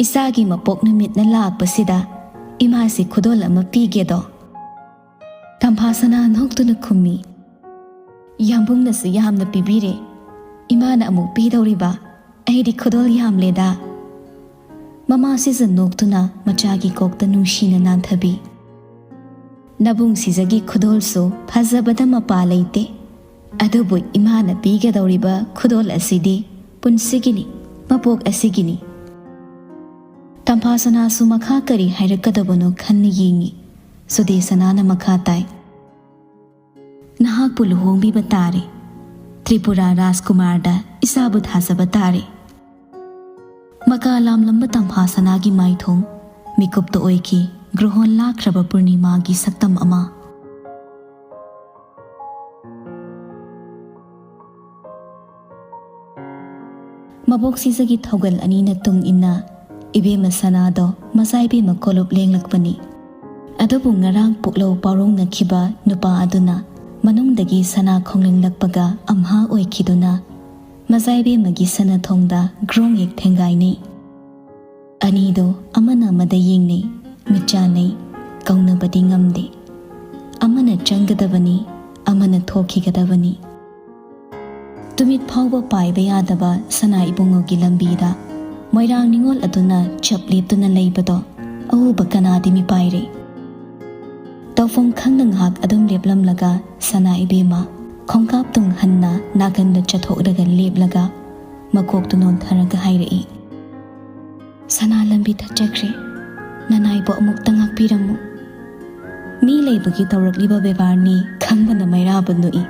ꯏꯆꯥꯒꯤ ꯃꯄꯣꯛ ꯅꯨꯃꯤꯠꯅ ꯂꯥꯛꯄꯁꯤꯗ ꯏꯃꯥꯁꯤ ꯈꯨꯗꯣꯜ ꯑꯃ ꯄꯤꯒꯦꯗꯣ?" ꯇꯝꯐꯥ ꯁꯅꯥ ꯅꯣꯛꯇꯨꯅ ꯈꯨꯝꯃꯤ, "ꯌꯥꯝꯕꯨꯡꯅꯁꯨ ꯌꯥꯝꯅ ꯄꯤꯕꯤꯔꯦ, ꯏꯃꯥꯅ ꯑꯃꯨꯛ ꯄꯤꯗꯧꯔꯤꯕ? ꯑꯩꯗꯤ ꯈꯨꯗꯣꯜ ꯌꯥꯝꯂꯦꯗ꯫" ꯃꯃꯥ ꯁꯤꯖ ꯅꯣꯛꯇꯨꯅ ꯃꯆꯥꯒꯤ ꯀꯣꯛꯇ ꯅꯨꯡꯁꯤꯅ ꯅꯥꯟꯊꯕꯤ꯫ "ꯅꯕꯨꯡ ꯁꯤꯖꯒꯤ ꯈꯨꯗꯣꯜꯁꯨ ꯐꯖꯕꯗ ꯃꯄꯥ ꯂꯩꯇꯦ, ꯑꯗꯨꯕꯨ ꯏꯃꯥꯅ ꯄꯤꯒꯗꯧꯔꯤꯕ ꯈꯨꯗꯣꯜ ꯑꯁꯤꯗꯤ ꯄꯨꯟꯁꯤꯒꯤꯅꯤ, ꯃꯄꯣꯛ ꯑꯁꯤꯒꯤꯅꯤ꯫" ꯇꯝꯐꯥ ꯁꯅꯥꯁꯨ ꯃꯈꯥ ꯀꯔꯤ ꯍꯥꯏꯔꯛꯀꯗꯕꯅꯣ ꯈꯟꯅ ꯌꯦꯡꯉꯤ꯫ ꯁꯨꯗꯦꯁꯅꯥꯅ ꯃꯈꯥ ꯇꯥꯏ, "ꯅꯍꯥꯛꯄꯨ ꯂꯨꯍꯣꯡꯕꯤꯕ ꯇꯥꯔꯦ꯫ ꯇ꯭ꯔꯤꯄꯨꯔꯥ ꯔꯥꯖꯀꯨꯃꯥꯔꯗ ꯏꯆꯥꯕꯨ ꯊꯥꯖꯕ ꯇꯥꯔꯦ꯫" ꯄꯀꯥ ꯂꯥꯝꯂꯝꯕ ꯇꯝꯐꯥ ꯁꯅꯥꯒꯤ ꯃꯥꯏꯊꯣꯡ, ꯃꯤꯀꯨꯞꯇ ꯑꯣꯏꯈꯤ ꯒ꯭ꯔꯣꯍꯣꯟ ꯂꯥꯛꯈ꯭ꯔꯕ ꯄꯨꯔꯅꯤꯃꯥꯒꯤ ꯁꯛꯇꯝ ꯑꯃ꯫ ꯃꯕꯣꯛ ꯁꯤꯖꯒꯤ ꯊꯧꯒꯜ ꯑꯅꯤꯅ ꯇꯨꯡ ꯏꯟꯅ ꯏꯕꯦꯝꯃ ꯁꯅꯥꯗꯣ ꯃꯆꯥ ꯏꯕꯦꯝꯃ ꯀꯣꯂꯨꯞ ꯂꯦꯡꯂꯛꯄꯅꯤ꯫ ꯑꯗꯨꯕꯨ ꯉꯔꯥꯡ ꯄꯨꯛꯂꯧ ꯄꯥꯎꯔꯧꯅꯈꯤꯕ ꯅꯨꯄꯥ ꯑꯗꯨꯅ ꯃꯅꯨꯡꯗꯒꯤ ꯁꯅꯥ ꯈꯣꯡꯂꯦꯡꯂꯛꯄꯒ ꯑꯝꯍꯥ ꯑꯣꯏꯈꯤꯗꯨꯅ ꯃꯆꯥ ꯏꯕꯦꯝꯃꯒꯤ ꯁꯅꯥ ꯊꯣꯡꯗ ꯒ꯭ꯔꯣꯡ ꯍꯦꯛ ꯊꯦꯡꯒꯥꯏꯅꯩ꯫ ꯑꯅꯤꯗꯣ ꯑꯃꯅ ꯑꯃꯗ ꯌꯦꯡꯅꯩ, ꯃꯤꯠ ꯆꯥꯟꯅꯩ, ꯀꯧꯅꯕꯗꯤ ꯉꯝꯗꯦ꯫ ꯑꯃꯅ ꯆꯪꯒꯗꯕꯅꯤ, ꯑꯃꯅ ꯊꯣꯛꯈꯤꯒꯗꯕꯅꯤ꯫ ꯇꯨꯃꯤꯠ ꯐꯥꯎꯕ ꯄꯥꯏꯕ ꯌꯥꯗꯕ ꯁꯅꯥ ꯏꯕꯨꯡꯉꯣꯒꯤ ꯂꯝꯕꯤꯗ ꯃꯣꯏꯔꯥꯡ ꯅꯤꯉꯣꯜ ꯑꯗꯨꯅ ꯆꯞ ꯂꯦꯞꯇꯨꯅ ꯂꯩꯕꯗꯣ ꯑꯎꯕ ꯀꯅꯥꯗꯤ ꯃꯤꯄꯥꯏꯔꯦ꯫ ꯇꯧꯐꯝ ꯈꯪꯗ ꯉꯥꯏꯍꯥꯛ ꯑꯗꯨꯝ ꯂꯦꯞꯂꯝꯂꯒ ꯁꯅꯥ ꯏꯕꯦꯝꯃ ꯈꯣꯡꯀꯥꯞ ꯇꯨꯡ ꯍꯟꯅ ꯅꯥꯀꯟꯗ ꯆꯠꯊꯣꯛꯂꯒ ꯂꯦꯞꯂꯒ ꯃꯀꯣꯛꯇꯨ ꯅꯣꯟꯊꯔꯒ ꯍꯥꯏꯔꯛꯏ, "ꯁꯅꯥ ꯂꯝꯕꯤ ꯊꯠꯆꯈ꯭ꯔꯦ, ꯅꯅꯥꯏꯕꯨ ꯑꯃꯨꯛꯇ ꯉꯥꯛꯄꯤꯔꯝꯃꯨ꯫ ꯃꯤ ꯂꯩꯕꯒꯤ ꯇꯧꯔꯛꯂꯤꯕ ꯕꯦꯕꯥꯔꯅꯤ ꯈꯪꯕꯅ ꯃꯩꯔꯥꯕ ꯅꯣꯛꯏ꯫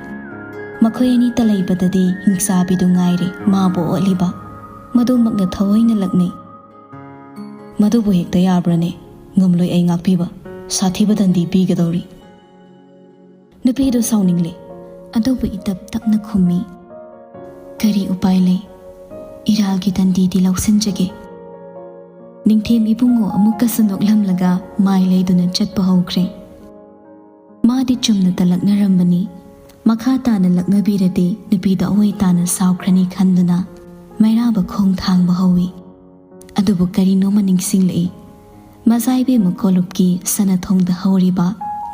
ꯃꯈꯣꯏ ꯑꯅꯤꯇ ꯂꯩꯕꯗꯗꯤ ꯍꯤꯡꯆꯥꯕꯤꯗꯨ ꯉꯥꯏꯔꯦ ꯃꯥꯕꯨ ꯑꯣꯠꯂꯤꯕ꯫ ꯃꯗꯨꯃꯛꯅ ꯊꯑꯣꯏꯅ ꯂꯛꯅꯩ꯫ ꯃꯗꯨꯕꯨ ꯍꯦꯛꯇ ꯌꯥꯕ꯭ꯔꯅꯦ? ꯉꯝꯂꯣꯏ ꯑꯩ ꯉꯥꯛꯄꯤꯕ꯫ ꯁꯥꯊꯤꯕ ꯗꯟꯗꯤ ꯄꯤꯒꯗꯧꯔꯤ꯫" ꯅꯨꯄꯤꯗꯨ ꯁꯥꯎꯅꯤꯡꯂꯦ, ꯑꯗꯨꯕꯨ ꯏꯇꯞ ꯇꯞꯅ ꯈꯨꯝꯃꯤ, "ꯀꯔꯤ ꯎꯄꯥꯏ ꯂꯩ? ꯏꯔꯥꯜꯒꯤ ꯗꯟꯗꯤꯗꯤ ꯂꯧꯁꯤꯟꯖꯒꯦ꯫" ꯅꯤꯡꯊꯦꯝ ꯏꯕꯨꯡꯉꯣ ꯑꯃꯨꯛꯀꯁꯨ ꯅꯣꯛꯂꯝꯂꯒ ꯃꯥꯏ ꯂꯩꯗꯨꯅ ꯆꯠꯄ ꯍꯧꯈ꯭ꯔꯦ꯫ ꯃꯥꯗꯤ ꯆꯨꯝꯅꯇ ꯂꯛꯅꯔꯝꯕꯅꯤ꯫ ꯃꯈꯥ ꯇꯥꯅ ꯂꯛꯅꯕꯤꯔꯗꯤ ꯅꯨꯄꯤꯗꯣ ꯑꯑꯣꯏ ꯇꯥꯅ ꯁꯥꯎꯈ꯭ꯔꯅꯤ ꯈꯟꯗꯨꯅ ꯃꯩꯔꯥꯕ ꯈꯣꯡ ꯊꯥꯡꯕ ꯍꯧꯏ꯫ ꯑꯗꯨꯕꯨ ꯀꯔꯤꯅꯣꯃ ꯅꯤꯡꯁꯤꯡꯂꯛꯏ꯫ ꯃꯆꯥ ꯏꯕꯦꯝꯃ ꯀꯣꯂꯨꯞꯀꯤ ꯁꯅꯥꯊꯣꯡꯗ ꯍꯧꯔꯤꯕ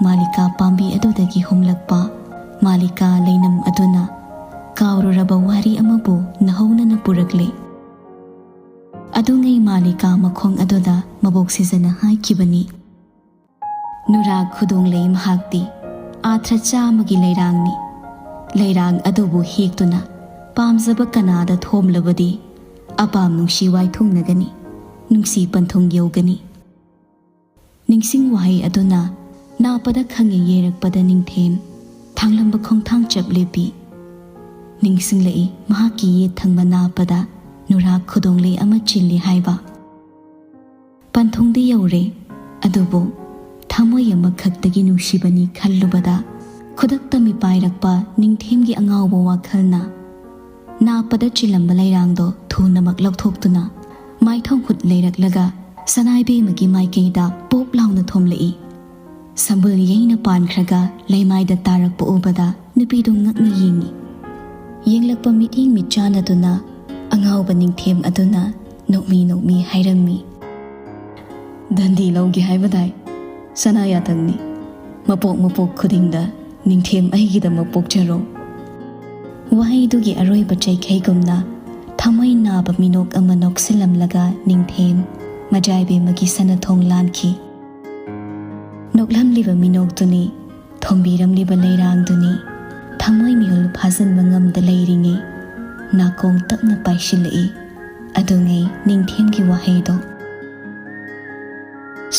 ꯃꯥꯂꯤꯀꯥ ꯄꯥꯝꯕꯤ ꯑꯗꯨꯗꯒꯤ ꯍꯨꯝꯂꯛꯄ ꯃꯥꯂꯤꯀꯥ ꯂꯩꯅꯝ ꯑꯗꯨꯅ ꯀꯥꯎꯔꯨꯔꯕ ꯋꯥꯔꯤ ꯑꯃꯕꯨ ꯅꯧꯍꯧꯅꯅ ꯄꯨꯔꯛꯂꯦ꯫ ꯑꯗꯨꯉꯩ ꯃꯥꯂꯤꯀꯥ ꯃꯈꯣꯡ ꯑꯗꯨꯗ ꯃꯕꯣꯛ ꯁꯤꯖꯅ ꯍꯥꯏꯈꯤꯕꯅꯤ, "ꯅꯨꯔꯥ ꯈꯨꯗꯣꯡ ꯂꯩ ꯃꯍꯥꯛꯇꯤ, ꯑꯥꯊ꯭ꯔ ꯆꯥꯝꯃꯒꯤ ꯂꯩꯔꯥꯡꯅꯤ꯫ ꯂꯩꯔꯥꯡ ꯑꯗꯨꯕꯨ ꯍꯦꯛꯇꯨꯅ ꯄꯥꯝꯖꯕ ꯀꯅꯥꯗ ꯊꯣꯝꯂꯕꯗꯤ ꯑꯄꯥꯝ ꯅꯨꯡꯁꯤ ꯋꯥꯏꯊꯨꯡꯅꯒꯅꯤ, ꯅꯨꯡꯁꯤ ꯄꯟꯊꯨꯡ ꯌꯧꯒꯅꯤ꯫" ꯅꯤꯡꯁꯤꯡ ꯋꯥꯍꯩ ꯑꯗꯨꯅ ꯅꯥꯄꯗ ꯈꯪꯉꯦ ꯌꯦꯔꯛꯄꯗ ꯅꯤꯡꯊꯦꯝ ꯊꯥꯡꯂꯝꯕ ꯈꯣꯡꯊꯥꯡ ꯆꯞ ꯂꯦꯞꯄꯤ꯫ ꯅꯤꯡꯁꯤꯡꯂꯛꯏ ꯃꯍꯥꯛꯀꯤ ꯌꯦꯠ ꯊꯪꯕ ꯅꯥꯄꯗ ꯅꯨꯔꯥ ꯈꯨꯗꯣꯡꯂꯩ ꯑꯃ ꯆꯤꯜꯂꯤ ꯍꯥꯏꯕ꯫ ꯄꯟꯊꯨꯡꯗꯤ ꯌꯧꯔꯦ, ꯑꯗꯨꯕꯨ ꯊꯃꯣꯏ ꯑꯃꯈꯛꯇꯒꯤ ꯅꯨꯡꯁꯤꯕꯅꯤ ꯈꯜꯂꯨꯕꯗ ꯈꯨꯗꯛꯇ ꯃꯤꯄꯥꯏꯔꯛꯄ ꯅꯤꯡꯊꯦꯝꯒꯤ ꯑꯉꯥꯎꯕ ꯋꯥꯈꯜꯅ ꯅꯥꯞꯄꯗ ꯆꯤꯜꯂꯝꯕ ꯂꯩꯔꯥꯡꯗꯣ ꯊꯨꯅꯃꯛ ꯂꯧꯊꯣꯛꯇꯨꯅ ꯃꯥꯏꯊꯣꯡ ꯍꯨꯠ ꯂꯩꯔꯛꯂꯒ ꯁꯅꯥꯏꯕꯦꯝꯃꯒꯤ ꯃꯥꯏꯀꯩꯗ ꯄꯣꯞ ꯂꯥꯎꯅ ꯊꯣꯝꯂꯛꯏ꯫ ꯁꯝꯕꯨꯜ ꯌꯩꯅ ꯄꯥꯟꯈ꯭ꯔꯒ ꯂꯩꯃꯥꯏꯗ ꯇꯥꯔꯛꯄ ꯎꯕꯗ ꯅꯨꯄꯤꯗꯨ ꯉꯛꯅ ꯌꯦꯡꯏ꯫ ꯌꯦꯡꯂꯛꯄ ꯃꯤꯠꯌꯦꯡ ꯃꯤꯠꯆꯥꯟꯅꯗꯨꯅ ꯑꯉꯥꯎꯕ ꯅꯤꯡꯊꯦꯝ ꯑꯗꯨꯅ ꯅꯣꯛꯃꯤ ꯅꯣꯛꯃꯤ ꯍꯥꯏꯔꯝꯃꯤ, "ꯗꯟꯗꯤ ꯂꯧꯒꯦ ꯍꯥꯏꯕꯗꯥꯏ? ꯁꯅꯥ ꯌꯥꯇꯪꯅꯤ꯫ ꯃꯄꯣꯛ ꯃꯄꯣꯛ ꯈꯨꯗꯤꯡꯗ ꯅꯤꯡꯊꯦꯝ ꯑꯩꯒꯤꯗꯃꯛ ꯄꯣꯛꯆꯔꯣ"꯫ ꯋꯥꯍꯩꯗꯨꯒꯤ ꯑꯔꯣꯏꯕ ꯆꯩꯈꯩꯒꯨꯝꯅ ꯊꯃꯣꯏ ꯅꯥꯕ ꯃꯤꯅꯣꯛ ꯑꯃ ꯅꯣꯛꯁꯤꯜꯂꯝꯂꯒ ꯅꯤꯡꯊꯦꯝ ꯃꯖꯥꯏꯕꯦꯝꯃꯒꯤ ꯁꯅꯥꯊꯣꯡ ꯂꯥꯟꯈꯤ꯫ ꯅꯣꯛꯂꯝꯂꯤꯕ ꯃꯤꯅꯣꯛꯇꯨꯅꯤ, ꯊꯣꯝꯕꯤꯔꯝꯂꯤꯕ ꯂꯩꯔꯥꯡꯗꯨꯅꯤ꯫ ꯊꯃꯣꯏ ꯃꯤꯍꯨꯜ ꯐꯥꯖꯤꯟꯕ ꯉꯝꯗ ꯂꯩꯔꯤꯉꯩ ꯅꯥꯀꯣꯡ ꯇꯞꯅ ꯄꯥꯏꯁꯤꯜꯂꯛꯏ꯫ ꯑꯗꯨꯉꯩ ꯅꯤꯡꯊꯦꯝꯒꯤ ꯋꯥꯍꯩꯗꯣ꯫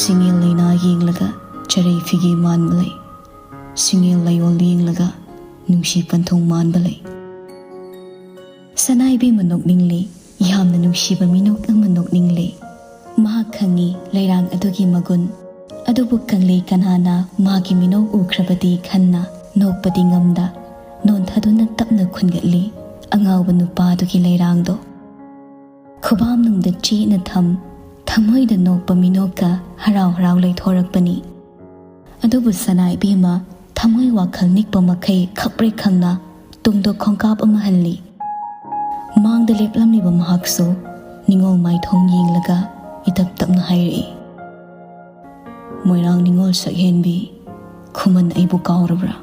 ꯁꯤꯡꯉꯦꯜ ꯂꯩꯅꯥ ꯌꯦꯡꯂꯒ ꯆꯔꯩ ꯐꯤꯒꯦ ꯃꯥꯟꯕ ꯂꯩ꯫ ꯁꯤꯡꯉꯦꯜ ꯂꯩꯌꯣꯜ ꯌꯦꯡꯂꯒ ꯅꯨꯡꯁꯤ ꯄꯟꯊꯨꯡ ꯃꯥꯟꯕ ꯂꯩ꯫ ꯁꯅꯥꯏꯕꯦꯝꯃ ꯅꯣꯛꯅꯤꯡꯂꯦ, ꯌꯥꯝꯅ ꯅꯨꯡꯁꯤꯕ ꯃꯤꯅꯣꯛ ꯑꯃ ꯅꯣꯛꯅꯤꯡꯂꯦ꯫ ꯃꯍꯥꯛ ꯈꯪꯏ ꯂꯩꯔꯥꯡ ꯑꯗꯨꯒꯤ ꯃꯒꯨꯟ꯫ ꯑꯗꯨꯕꯨ ꯀꯪꯂꯩ ꯀꯅꯥꯅ ꯃꯥꯒꯤ ꯃꯤꯅꯣꯛ ꯎꯈ꯭ꯔꯕꯗꯤ ꯈꯟꯅ ꯅꯣꯛꯄꯗꯤ ꯉꯝꯗ ꯅꯣꯟꯊꯗꯨꯅ ꯇꯞꯅ ꯈꯨꯟꯒꯠꯂꯤ ꯑꯉꯥꯎꯕ ꯅꯨꯄꯥꯗꯨꯒꯤ ꯂꯩꯔꯥꯡꯗꯣ꯫ ꯈꯨꯕꯥꯝꯅꯨꯡꯗ ꯆꯦꯠꯅ ꯊꯝ ꯊꯃꯣꯏꯗ ꯅꯣꯛꯄ ꯃꯤꯅꯣꯛꯀ ꯍꯔꯥꯎ ꯍꯔꯥꯎ ꯂꯩꯊꯣꯔꯛꯄꯅꯤ꯫ ꯑꯗꯨꯕꯨ ꯁꯅꯥ ꯏꯕꯦꯝꯃ ꯊꯃꯣꯏ ꯋꯥꯈꯜ ꯅꯤꯛꯄ ꯃꯈꯩ ꯈꯞꯔꯦꯛ ꯈꯪꯅ ꯇꯨꯡꯗ ꯈꯣꯡꯀꯥꯞ ꯑꯃ ꯍꯜꯂꯤ꯫ ꯃꯥꯡꯗ ꯂꯦꯞꯂꯝꯂꯤꯕ ꯃꯍꯥꯛꯁꯨ ꯅꯤꯉꯣꯜ ꯃꯥꯏꯊꯣꯡ ꯌꯦꯡꯂꯒ ꯏꯇꯞ ꯇꯞꯅ ꯍꯥꯏꯔꯛꯏ, "ꯃꯣꯏꯔꯥꯡ ꯅꯤꯉꯣꯜ ꯁꯛꯍꯦꯟꯕꯤ, ꯈꯨꯃꯟ ꯑꯩꯕꯨ ꯀꯥꯎꯔꯕ꯭ꯔꯥ?"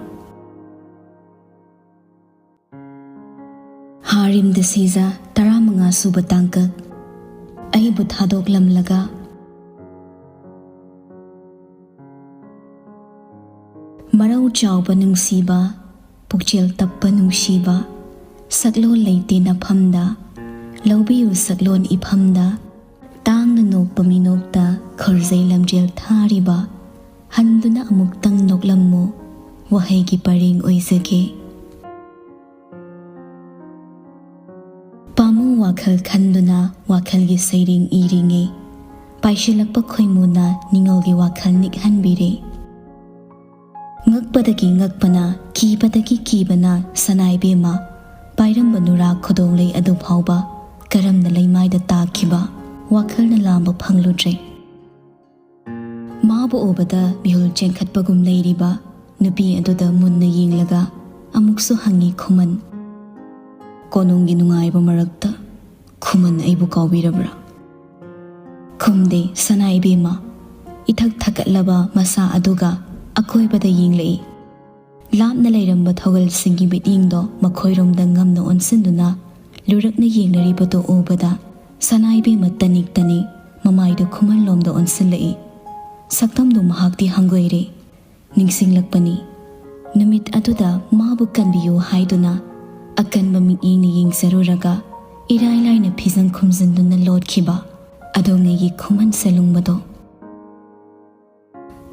ꯍꯥꯔꯤꯝ ꯗꯤꯁꯤꯖ, ꯇꯔꯥꯃꯉꯥ ꯁꯨꯕ ꯇꯥꯡꯀꯛ꯫ ꯑꯩꯕꯨ ꯊꯥꯗꯣꯛꯂꯝꯂꯒ꯫ ꯃꯔꯧ ꯆꯥꯎꯕ ꯅꯨꯡꯁꯤꯕ, ꯄꯨꯛꯆꯦꯜ ꯇꯞꯄ ꯅꯨꯡꯁꯤꯕ, ꯁꯛꯂꯣꯟ ꯂꯩꯇꯦ ꯅꯐꯝꯗ, ꯂꯧꯕꯤꯌꯨ ꯁꯛꯂꯣꯟ ꯏꯐꯝꯗ, ꯇꯥꯡꯅ ꯅꯣꯛꯄ ꯃꯤꯅꯣꯛꯇ ꯈꯨꯔꯖꯩ ꯂꯝꯖꯦꯜ ꯊꯥꯔꯤꯕ, ꯍꯟꯗꯨꯅ ꯑꯃꯨꯛꯇꯪ ꯅꯣꯛꯂꯝꯃꯨ, ꯋꯥꯍꯩꯒꯤ ꯄꯔꯦꯡ ꯑꯣꯏꯖꯒꯦ꯫ ꯄꯥꯝꯃꯨ ꯋꯥꯈꯜ ꯈꯟꯗꯨꯅ ꯋꯥꯈꯜꯒꯤ ꯁꯩꯔꯦꯡ ꯏꯔꯤꯉꯩ, ꯄꯥꯏꯁꯤꯜꯂꯛꯄ ꯈꯣꯏꯃꯨꯅ ꯅꯤꯡꯉꯣꯜꯒꯤ ꯋꯥꯈꯜ ꯅꯤꯛꯍꯟꯕꯤꯔꯦ꯫ ꯉꯛꯄꯗꯒꯤ ꯉꯛꯄꯅ, ꯀꯤꯕꯗꯒꯤ ꯀꯤꯕꯅ ꯁꯅꯥ ꯏꯕꯦꯝꯃ ꯄꯥꯏꯔꯝꯕ ꯅꯨꯔꯥ ꯈꯨꯗꯣꯡꯂꯩ ꯑꯗꯨ ꯐꯥꯎꯕ ꯀꯔꯝꯅ ꯂꯩꯃꯥꯏꯗ ꯇꯥꯈꯤꯕ ꯋꯥꯈꯜꯅ ꯂꯥꯝꯕ ꯐꯪꯂꯨꯗ꯭ꯔꯦ꯫ ꯃꯥꯕꯨ ꯎꯕꯗ ꯃꯤꯍꯨꯜ ꯆꯦꯟꯈꯠꯄꯒꯨꯝ ꯂꯩꯔꯤꯕ ꯅꯨꯄꯤ ꯑꯗꯨꯗ ꯃꯨꯟꯅ ꯌꯦꯡꯂꯒ ꯑꯃꯨꯛꯁꯨ ꯍꯪꯉꯤ ꯈꯨꯃꯟ, "ꯀꯣꯅꯨꯡꯒꯤ ꯅꯨꯡꯉꯥꯏꯕ ꯃꯔꯛꯇ ꯈꯨꯃꯟ ꯑꯩꯕꯨ ꯀꯥꯎꯕꯤꯔꯕ꯭ꯔꯥ?" ꯈꯨꯝꯗꯦ ꯁꯅꯥ ꯏꯕꯦꯝꯃ꯫ ꯏꯊꯛ ꯊꯛꯀꯠꯂꯕ ꯃꯁꯥ ꯑꯗꯨꯒ ꯑꯀꯣꯏꯕꯗ ꯌꯦꯡꯂꯛꯏ꯫ ꯂꯥꯞꯅ ꯂꯩꯔꯝꯕ ꯊꯧꯒꯜꯁꯤꯡꯒꯤ ꯃꯤꯠꯌꯦꯡꯗꯣ ꯃꯈꯣꯏꯔꯣꯝꯗ ꯉꯝꯅ ꯑꯣꯟꯁꯤꯟꯗꯨꯅ ꯂꯨꯔꯛꯅ ꯌꯦꯡꯅꯔꯤꯕꯗꯨ ꯎꯕꯗ ꯁꯅꯥ ꯏꯕꯦꯝꯃ ꯇꯅꯤꯛ ꯇꯅꯤꯛ ꯃꯃꯥꯏꯗꯨ ꯈꯨꯃꯟꯂꯣꯝꯗ ꯑꯣꯟꯁꯤꯜꯂꯛꯏ꯫ ꯁꯛꯇꯝꯗꯨ ꯃꯍꯥꯛꯇꯤ ꯍꯪꯒꯣꯏꯔꯦ꯫ ꯅꯤꯡꯁꯤꯡꯂꯛꯄꯅꯤ, ꯅꯨꯃꯤꯠ ꯑꯗꯨꯗ ꯃꯥꯕꯨ ꯀꯟꯕꯤꯌꯨ ꯍꯥꯏꯗꯨꯅ ꯑꯀꯟꯕ ꯃꯤꯠꯌꯦꯡꯅ ꯌꯦꯡꯖꯔꯨꯔꯒ ꯏꯔꯥꯏ ꯂꯥꯏꯅ ꯐꯤꯖꯪ ꯈꯨꯝꯖꯤꯟꯗꯨꯅ ꯂꯣꯠꯈꯤꯕ ꯑꯗꯣꯉꯩꯒꯤ ꯈꯨꯃꯟ ꯁꯦꯂꯨꯡꯕꯗꯣ꯫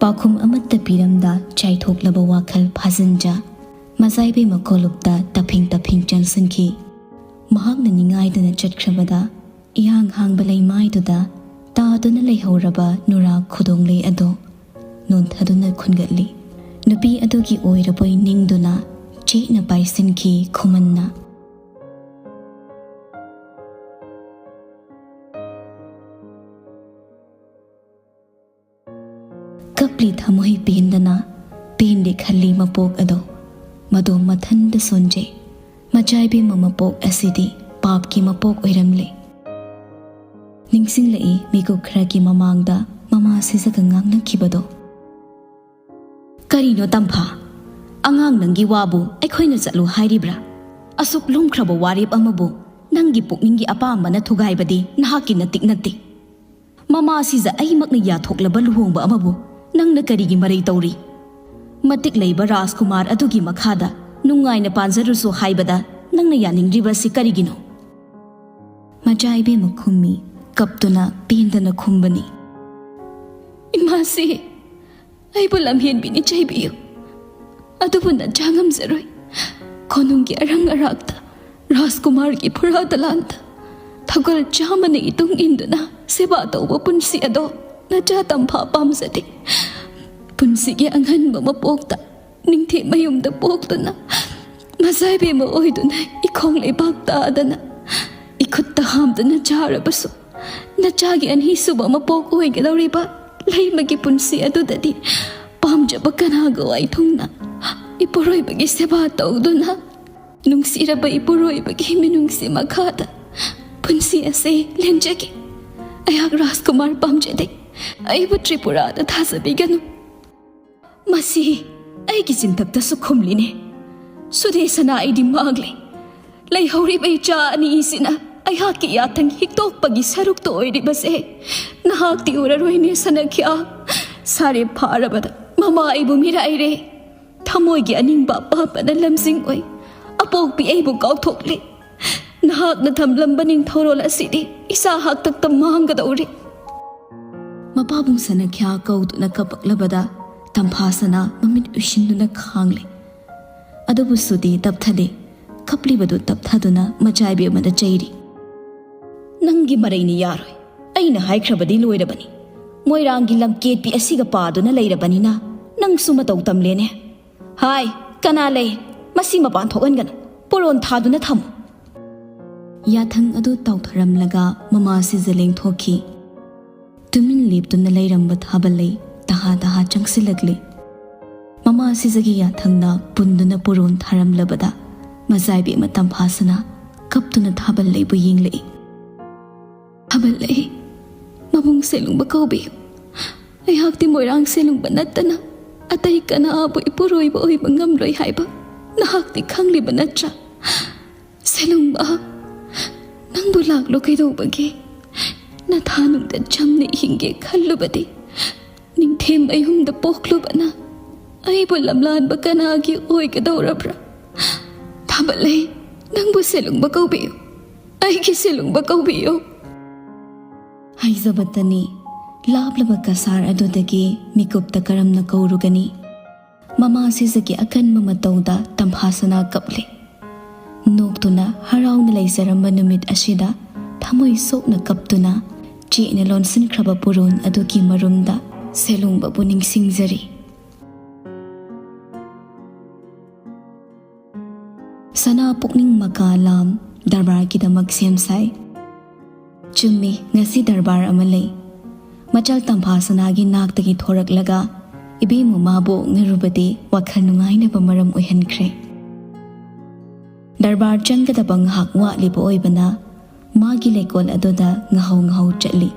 ꯄꯥꯎꯈꯨꯝ ꯑꯃꯠꯇ ꯄꯤꯔꯝꯗ ꯆꯥꯏꯊꯣꯛꯂꯕ ꯋꯥꯈꯜ ꯐꯥꯖꯤꯟꯖ ꯃꯖꯥꯏꯕꯦꯝꯃ ꯀꯣꯂꯨꯞꯇ ꯇꯞꯐꯤꯡ ꯇꯞꯐꯤꯡ ꯆꯪꯁꯤꯟꯈꯤ꯫ ꯃꯍꯥꯛꯅ ꯅꯤꯡꯉꯥꯏꯗꯅ ꯆꯠꯈ꯭ꯔꯕꯗ ꯏꯍꯥꯡ ꯍꯥꯡꯕ ꯂꯩꯃꯥꯏꯗꯨꯗ ꯇꯥꯗꯨꯅ ꯂꯩꯍꯧꯔꯕ ꯅꯨꯔꯥ ꯈꯨꯗꯣꯡꯂꯩ ꯑꯗꯣ ꯅꯣꯟꯊꯗꯨꯅ ꯈꯨꯟꯒꯠꯂꯤ꯫ ꯅꯨꯄꯤ ꯑꯗꯨꯒꯤ ꯑꯣꯏꯔꯕꯣꯏ ꯅꯤꯡꯗꯨꯅ ꯆꯦꯠꯅ ꯄꯥꯏꯁꯤꯟꯈꯤ ꯈꯨꯃꯟꯅ꯫ ꯀꯞꯂꯤ ꯊꯃꯣꯏ ꯄꯦꯟꯗꯅ, ꯄꯦꯟꯗꯦ ꯈꯜꯂꯤ ꯃꯄꯣꯛ ꯑꯗꯣ, ꯃꯗꯣ ꯃꯊꯟꯇ ꯁꯣꯟꯖꯩ꯫ ꯃꯆꯥꯏꯕꯦꯝꯃ ꯃꯄꯣꯛ ꯑꯁꯤꯗꯤ ꯄꯥꯞꯀꯤ ꯃꯄꯣꯛ ꯑꯣꯏꯔꯝꯂꯦ꯫ ꯅꯤꯡꯁꯤꯡꯂꯛꯏ ꯃꯤꯀꯨꯞ ꯈꯔꯒꯤ ꯃꯃꯥꯡꯗ ꯃꯃꯥ ꯁꯤꯖꯒ ꯉꯥꯡꯅꯈꯤꯕꯗꯣ꯫ "ꯀꯔꯤꯅꯣ ꯇꯝꯐꯥ? ꯑꯉꯥꯡ ꯅꯪꯒꯤ ꯋꯥꯕꯨ ꯑꯩꯈꯣꯏꯅ ꯆꯠꯂꯨ ꯍꯥꯏꯔꯤꯕ꯭ꯔꯥ? ꯑꯁꯨꯛ ꯂꯨꯝꯈ꯭ꯔꯕ ꯋꯥꯔꯦꯞ ꯑꯃꯕꯨ ꯅꯪꯒꯤ ꯄꯨꯛꯅꯤꯡꯒꯤ ꯑꯄꯥꯝꯕꯅ ꯊꯨꯒꯥꯏꯕꯗꯤ ꯅꯍꯥꯛꯀꯤ ꯅꯇꯤꯛ ꯅꯠꯇꯦ꯫ ꯃꯃꯥ ꯁꯤꯖ ꯑꯩꯃꯛꯅ ꯌꯥꯊꯣꯛꯂꯕ ꯂꯨꯍꯣꯡꯕ ꯑꯃꯕꯨ ꯅꯪꯅ ꯀꯔꯤꯒꯤ ꯃꯔꯩ ꯇꯧꯔꯤ? ꯃꯇꯤꯛ ꯂꯩꯕ ꯔꯥꯖꯀꯨꯃꯥꯔ ꯑꯗꯨꯒꯤ ꯃꯈꯥꯗ ꯅꯨꯡꯉꯥꯏꯅ ꯄꯥꯟꯖꯔꯨꯁꯨ ꯍꯥꯏꯕꯗ ꯅꯪꯅ ꯌꯥꯅꯤꯡꯗ꯭ꯔꯤꯕꯁꯤ ꯀꯔꯤꯒꯤꯅꯣ?" ꯃꯆꯥ ꯏꯕꯦꯝꯃ ꯈꯨꯝꯃꯤ, ꯀꯞꯇꯨꯅ ꯄꯦꯟꯗꯅ ꯈꯨꯝꯕꯅꯤ꯫ "ꯏꯃꯥꯁꯤ, ꯑꯩꯕꯨ ꯂꯝꯍꯦꯟꯕꯤꯅꯤ ꯆꯩꯕꯤꯌꯨ, ꯑꯗꯨꯕꯨ ꯅꯆꯥ ꯉꯝꯖꯔꯣꯏ꯫ ꯀꯣꯅꯨꯡꯒꯤ ꯑꯔꯪ ꯑꯔꯥꯛꯇ, ꯔꯥꯖꯀꯨꯃꯥꯔꯒꯤ ꯐꯨꯔꯥ ꯗꯂꯥꯟꯗ ꯊꯧꯒꯜ ꯆꯥꯝꯃꯅ ꯏꯇꯨꯡ ꯏꯟꯗꯨꯅ ꯁꯦꯕꯥ ꯇꯧꯕ ꯄꯨꯟꯁꯤ ꯑꯗꯣ ꯅꯆꯥ ꯇꯝꯐꯥ ꯄꯥꯝꯖꯗꯦ꯫ ꯄꯨꯟꯁꯤꯒꯤ ꯑꯉꯟꯕ ꯃꯄꯣꯛꯇ ꯅꯤꯡꯊꯦꯝ ꯃꯌꯨꯝꯗ ꯄꯣꯛꯇꯨꯅ ꯃꯆꯥ ꯏꯕꯦꯝꯃ ꯑꯣꯏꯗꯨꯅ ꯏꯈꯣꯡ ꯂꯩꯕꯥꯛ ꯇꯥꯗꯅ ꯏꯈꯨꯠꯇ ꯍꯥꯝꯗꯨꯅ ꯆꯥꯔꯕꯁꯨ, ꯅꯆꯥꯒꯤ ꯑꯅꯤꯁꯨꯕ ꯃꯄꯣꯛ ꯑꯣꯏꯒꯗꯧꯔꯤꯕ ꯂꯩꯃꯒꯤ ꯄꯨꯟꯁꯤ ꯑꯗꯨꯗꯗꯤ ꯄꯥꯝꯖꯕ ꯀꯅꯥꯒ ꯋꯥꯏꯊꯨꯡꯅ ꯏꯄꯨꯔꯣꯏꯕꯒꯤ ꯁꯦꯕꯥ ꯇꯧꯗꯨꯅ ꯅꯨꯡꯁꯤꯔꯕ ꯏꯄꯨꯔꯣꯏꯕꯒꯤ ꯃꯤꯅꯨꯡꯁꯤ ꯃꯈꯥꯗ ꯄꯨꯟꯁꯤ ꯑꯁꯤ ꯂꯦꯟꯖꯒꯦ꯫ ꯑꯩꯍꯥꯛ ꯔꯥꯖꯀꯨꯃꯥꯔ ꯄꯥꯝꯖꯗꯦ꯫ ꯑꯩꯕꯨ ꯇ꯭ꯔꯤꯄꯨꯔꯥꯗ ꯊꯥꯖꯕꯤꯒꯅꯨ꯫ ꯃꯁꯤ ꯑꯩꯒꯤ ꯆꯤꯟꯊꯛꯇꯁꯨ ꯈꯨꯝꯂꯤꯅꯦ꯫ ꯁꯨꯗꯦꯁꯅꯥ, ꯑꯩꯗꯤ ꯃꯥꯡꯂꯦ꯫ ꯂꯩꯍꯧꯔꯤꯕ ꯏꯆꯥ ꯑꯅꯤꯁꯤꯅ ꯑꯩꯍꯥꯛꯀꯤ ꯌꯥꯊꯪ ꯍꯤꯛꯇꯣꯛꯄꯒꯤ ꯁꯔꯨꯛꯇ ꯑꯣꯏꯔꯤꯕꯁꯦ ꯅꯍꯥꯛꯇꯤ ꯎꯔꯔꯣꯏꯅꯦ ꯁꯅꯈ꯭ꯌꯥ꯫ ꯁꯥꯔꯦꯞ ꯐꯥꯔꯕꯗ ꯃꯃꯥ ꯑꯩꯕꯨ ꯃꯤꯔꯥꯏꯔꯦ꯫ ꯊꯃꯣꯏꯒꯤ ꯑꯅꯤꯡꯕ ꯑꯄꯥꯝꯕꯅ ꯂꯝꯖꯤꯡ ꯑꯣꯏ꯫ ꯑꯄꯣꯛꯄꯤ ꯑꯩꯕꯨ ꯀꯥꯎꯊꯣꯛꯂꯦ꯫ ꯅꯍꯥꯛꯅ ꯊꯝꯂꯝꯕ ꯅꯤꯡꯊꯧꯔꯣꯜ ꯑꯁꯤꯗꯤ ꯏꯆꯥ ꯍꯥꯛꯇꯛꯇ ꯃꯥꯡꯒꯗꯧꯔꯦ꯫ ꯃꯄꯥꯕꯨꯡ ꯁꯅꯈ꯭ꯌꯥ ꯀꯧꯗꯨꯅ ꯀꯞꯄꯛꯂꯕꯗ ꯇꯝꯐꯥꯁꯅꯥ ꯃꯃꯤꯠ ꯎꯏꯁꯤꯟꯗꯨꯅ ꯈꯥꯡꯂꯦ꯫ ꯑꯗꯨꯕꯨ ꯁꯨꯗꯤ ꯇꯞꯊꯗꯦ꯫ ꯀꯞꯂꯤꯕꯗꯨ ꯇꯞꯊꯗꯨꯅ ꯃꯆꯥ ꯏꯕꯦꯝꯃꯗ ꯆꯩꯔꯤ꯫ ꯅꯪꯒꯤ ꯃꯔꯩꯅ ꯌꯥꯔꯣꯏ꯫ ꯑꯩꯅ ꯍꯥꯏꯈ꯭ꯔꯕꯗꯤ ꯂꯣꯏꯔꯕꯅꯤ꯫ ꯃꯣꯏꯔꯥꯡꯒꯤ ꯂꯝꯀꯦꯠꯄꯤ ꯑꯁꯤꯒ ꯄꯥꯗꯨꯅ ꯂꯩꯔꯕꯅꯤꯅ ꯅꯪꯁꯨ ꯃꯇꯧ ꯇꯝꯂꯦꯅꯦ꯫ ꯍꯥꯏ, ꯀꯅꯥ ꯂꯩ? ꯃꯁꯤ ꯃꯄꯥꯟ ꯊꯣꯛꯍꯟꯒꯅꯨ꯫ ꯄꯣꯔꯣꯟ ꯊꯥꯗꯨꯅ ꯊꯝꯃꯨ꯫ ꯌꯥꯊꯪ ꯑꯗꯨ ꯇꯥꯎꯊꯔꯝꯂꯒ ꯃꯃꯥ ꯁꯤꯖ ꯂꯦꯡꯊꯣꯛꯈꯤ꯫ ꯇꯨꯃꯤꯟ ꯂꯦꯞꯇꯨꯅ ꯂꯩꯔꯝꯕ ꯊꯥꯕꯜꯂꯩ ꯇꯍꯥ ꯇꯍꯥ ꯆꯪꯁꯤꯜꯂꯛꯂꯤ꯫ ꯃꯃꯥ ꯁꯤꯖꯒꯤ ꯌꯥꯊꯪꯅ ꯄꯨꯟꯗꯨꯅ ꯄꯣꯔꯣꯟ ꯊꯥꯔꯝꯂꯕꯗ ꯃꯆꯥ ꯏꯕꯦꯝꯃ ꯇꯝꯐꯥꯁꯅꯥ ꯀꯞꯇꯨꯅ ꯊꯥꯕꯜꯂꯩꯕꯨ ꯌꯦꯡꯂꯛꯏ꯫ ꯊꯥꯕꯜꯂꯩ, ꯃꯕꯨꯡ ꯁꯦꯂꯨꯡꯕ ꯀꯧꯕꯤꯌꯨ꯫ ꯑꯩꯍꯥꯛꯇꯤ ꯃꯣꯏꯔꯥꯡ ꯁꯦꯂꯨꯡꯕ ꯅꯠꯇꯅ ꯑꯇꯩ ꯀꯅꯥꯕꯨ ꯏꯄꯨꯔꯣꯏꯕ ꯑꯣꯏꯕ ꯉꯝꯂꯣꯏ ꯍꯥꯏꯕ ꯅꯍꯥꯛꯇꯤ ꯈꯪꯂꯤꯕ ꯅꯠꯇ꯭ꯔꯥ? ꯁꯦꯂꯨꯡꯕ, ꯅꯪꯕꯨ ꯂꯥꯛꯂꯣ ꯀꯩꯗꯧꯕꯒꯦ? ꯅꯊꯥꯅꯨꯡꯗ ꯆꯝꯅ ꯍꯤꯡꯒꯦ ꯈꯜꯂꯨꯕꯗꯤ ꯅꯤꯡꯊꯦꯝ ꯑꯌꯨꯝꯗ ꯄꯣꯛꯂꯨꯕꯅ ꯑꯩꯕꯨ ꯂꯝꯂꯥꯟꯕ ꯀꯅꯥꯒꯤ ꯑꯣꯏꯒꯗꯧꯔꯕ꯭ꯔꯥ? ꯊꯥꯕꯜꯂꯩ, ꯅꯪꯕꯨ ꯁꯦꯂꯨꯡꯕ ꯀꯧꯕꯤꯌꯨ, ꯑꯩꯒꯤ ꯁꯦꯂꯨꯡꯕ ꯀꯧꯕꯤꯌꯨ꯫ ꯍꯥꯏꯖꯕꯇꯅꯤ, ꯂꯥꯞꯂꯕ ꯀꯁꯥꯔ ꯑꯗꯨꯗꯒꯤ ꯃꯤꯀꯨꯞꯇ ꯀꯔꯝꯅ ꯀꯧꯔꯨꯒꯅꯤ? ꯃꯃꯥ ꯁꯤꯖꯒꯤ ꯑꯀꯟꯕ ꯃꯇꯧꯗ ꯇꯝꯐꯥꯁꯅꯥ ꯀꯞꯂꯦ꯫ ꯅꯣꯛꯇꯨꯅ ꯍꯔꯥꯎꯅ ꯂꯩꯖꯔꯝꯕ ꯅꯨꯃꯤꯠ ꯑꯁꯤꯗ ꯊꯃꯣꯏ ꯁꯣꯛꯅ ꯀꯞꯇꯨꯅ ꯆꯦꯛꯅ ꯂꯣꯟꯁꯤꯟꯈ꯭ꯔꯕ ꯄꯨꯔꯣꯟ ꯑꯗꯨꯒꯤ ꯃꯔꯨꯝꯗ ꯁꯦꯂꯨꯡꯕꯕꯨ ꯅꯤꯡꯁꯤꯡꯖꯔꯤ꯫ ꯁꯅꯥ ꯄꯨꯛꯅꯤꯡ ꯃꯀꯥ ꯂꯥꯝ, ꯗꯔꯕꯥꯔꯒꯤꯗꯃꯛ ꯁꯦꯝ ꯁꯥꯏ꯫ ꯆꯨꯝꯃꯤ, ꯉꯁꯤ ꯗꯔꯕꯥꯔ ꯑꯃ ꯂꯩ꯫ ꯃꯆꯜ ꯇꯝꯐꯥ ꯁꯅꯥꯒꯤ ꯅꯥꯛꯇꯒꯤ ꯊꯣꯔꯛꯂꯒ ꯏꯕꯦꯝꯃ ꯃꯥꯕꯨ ꯉꯔꯨꯕꯗꯤ ꯋꯥꯈꯜ ꯅꯨꯡꯉꯥꯏꯅꯕ ꯃꯔꯝ ꯑꯣꯏꯍꯟꯈ꯭ꯔꯦ꯫ ꯗꯔꯕꯥꯔ ꯆꯪꯒꯗꯕ ꯉꯥꯏꯍꯥꯛ ꯋꯥꯠꯂꯤꯕ ꯑꯣꯏꯕꯅ ꯃꯥꯒꯤ ꯂꯩꯀꯣꯜ ꯑꯗꯨꯗ ꯉꯍꯧ ꯉꯍꯧ ꯆꯠꯂꯤ꯫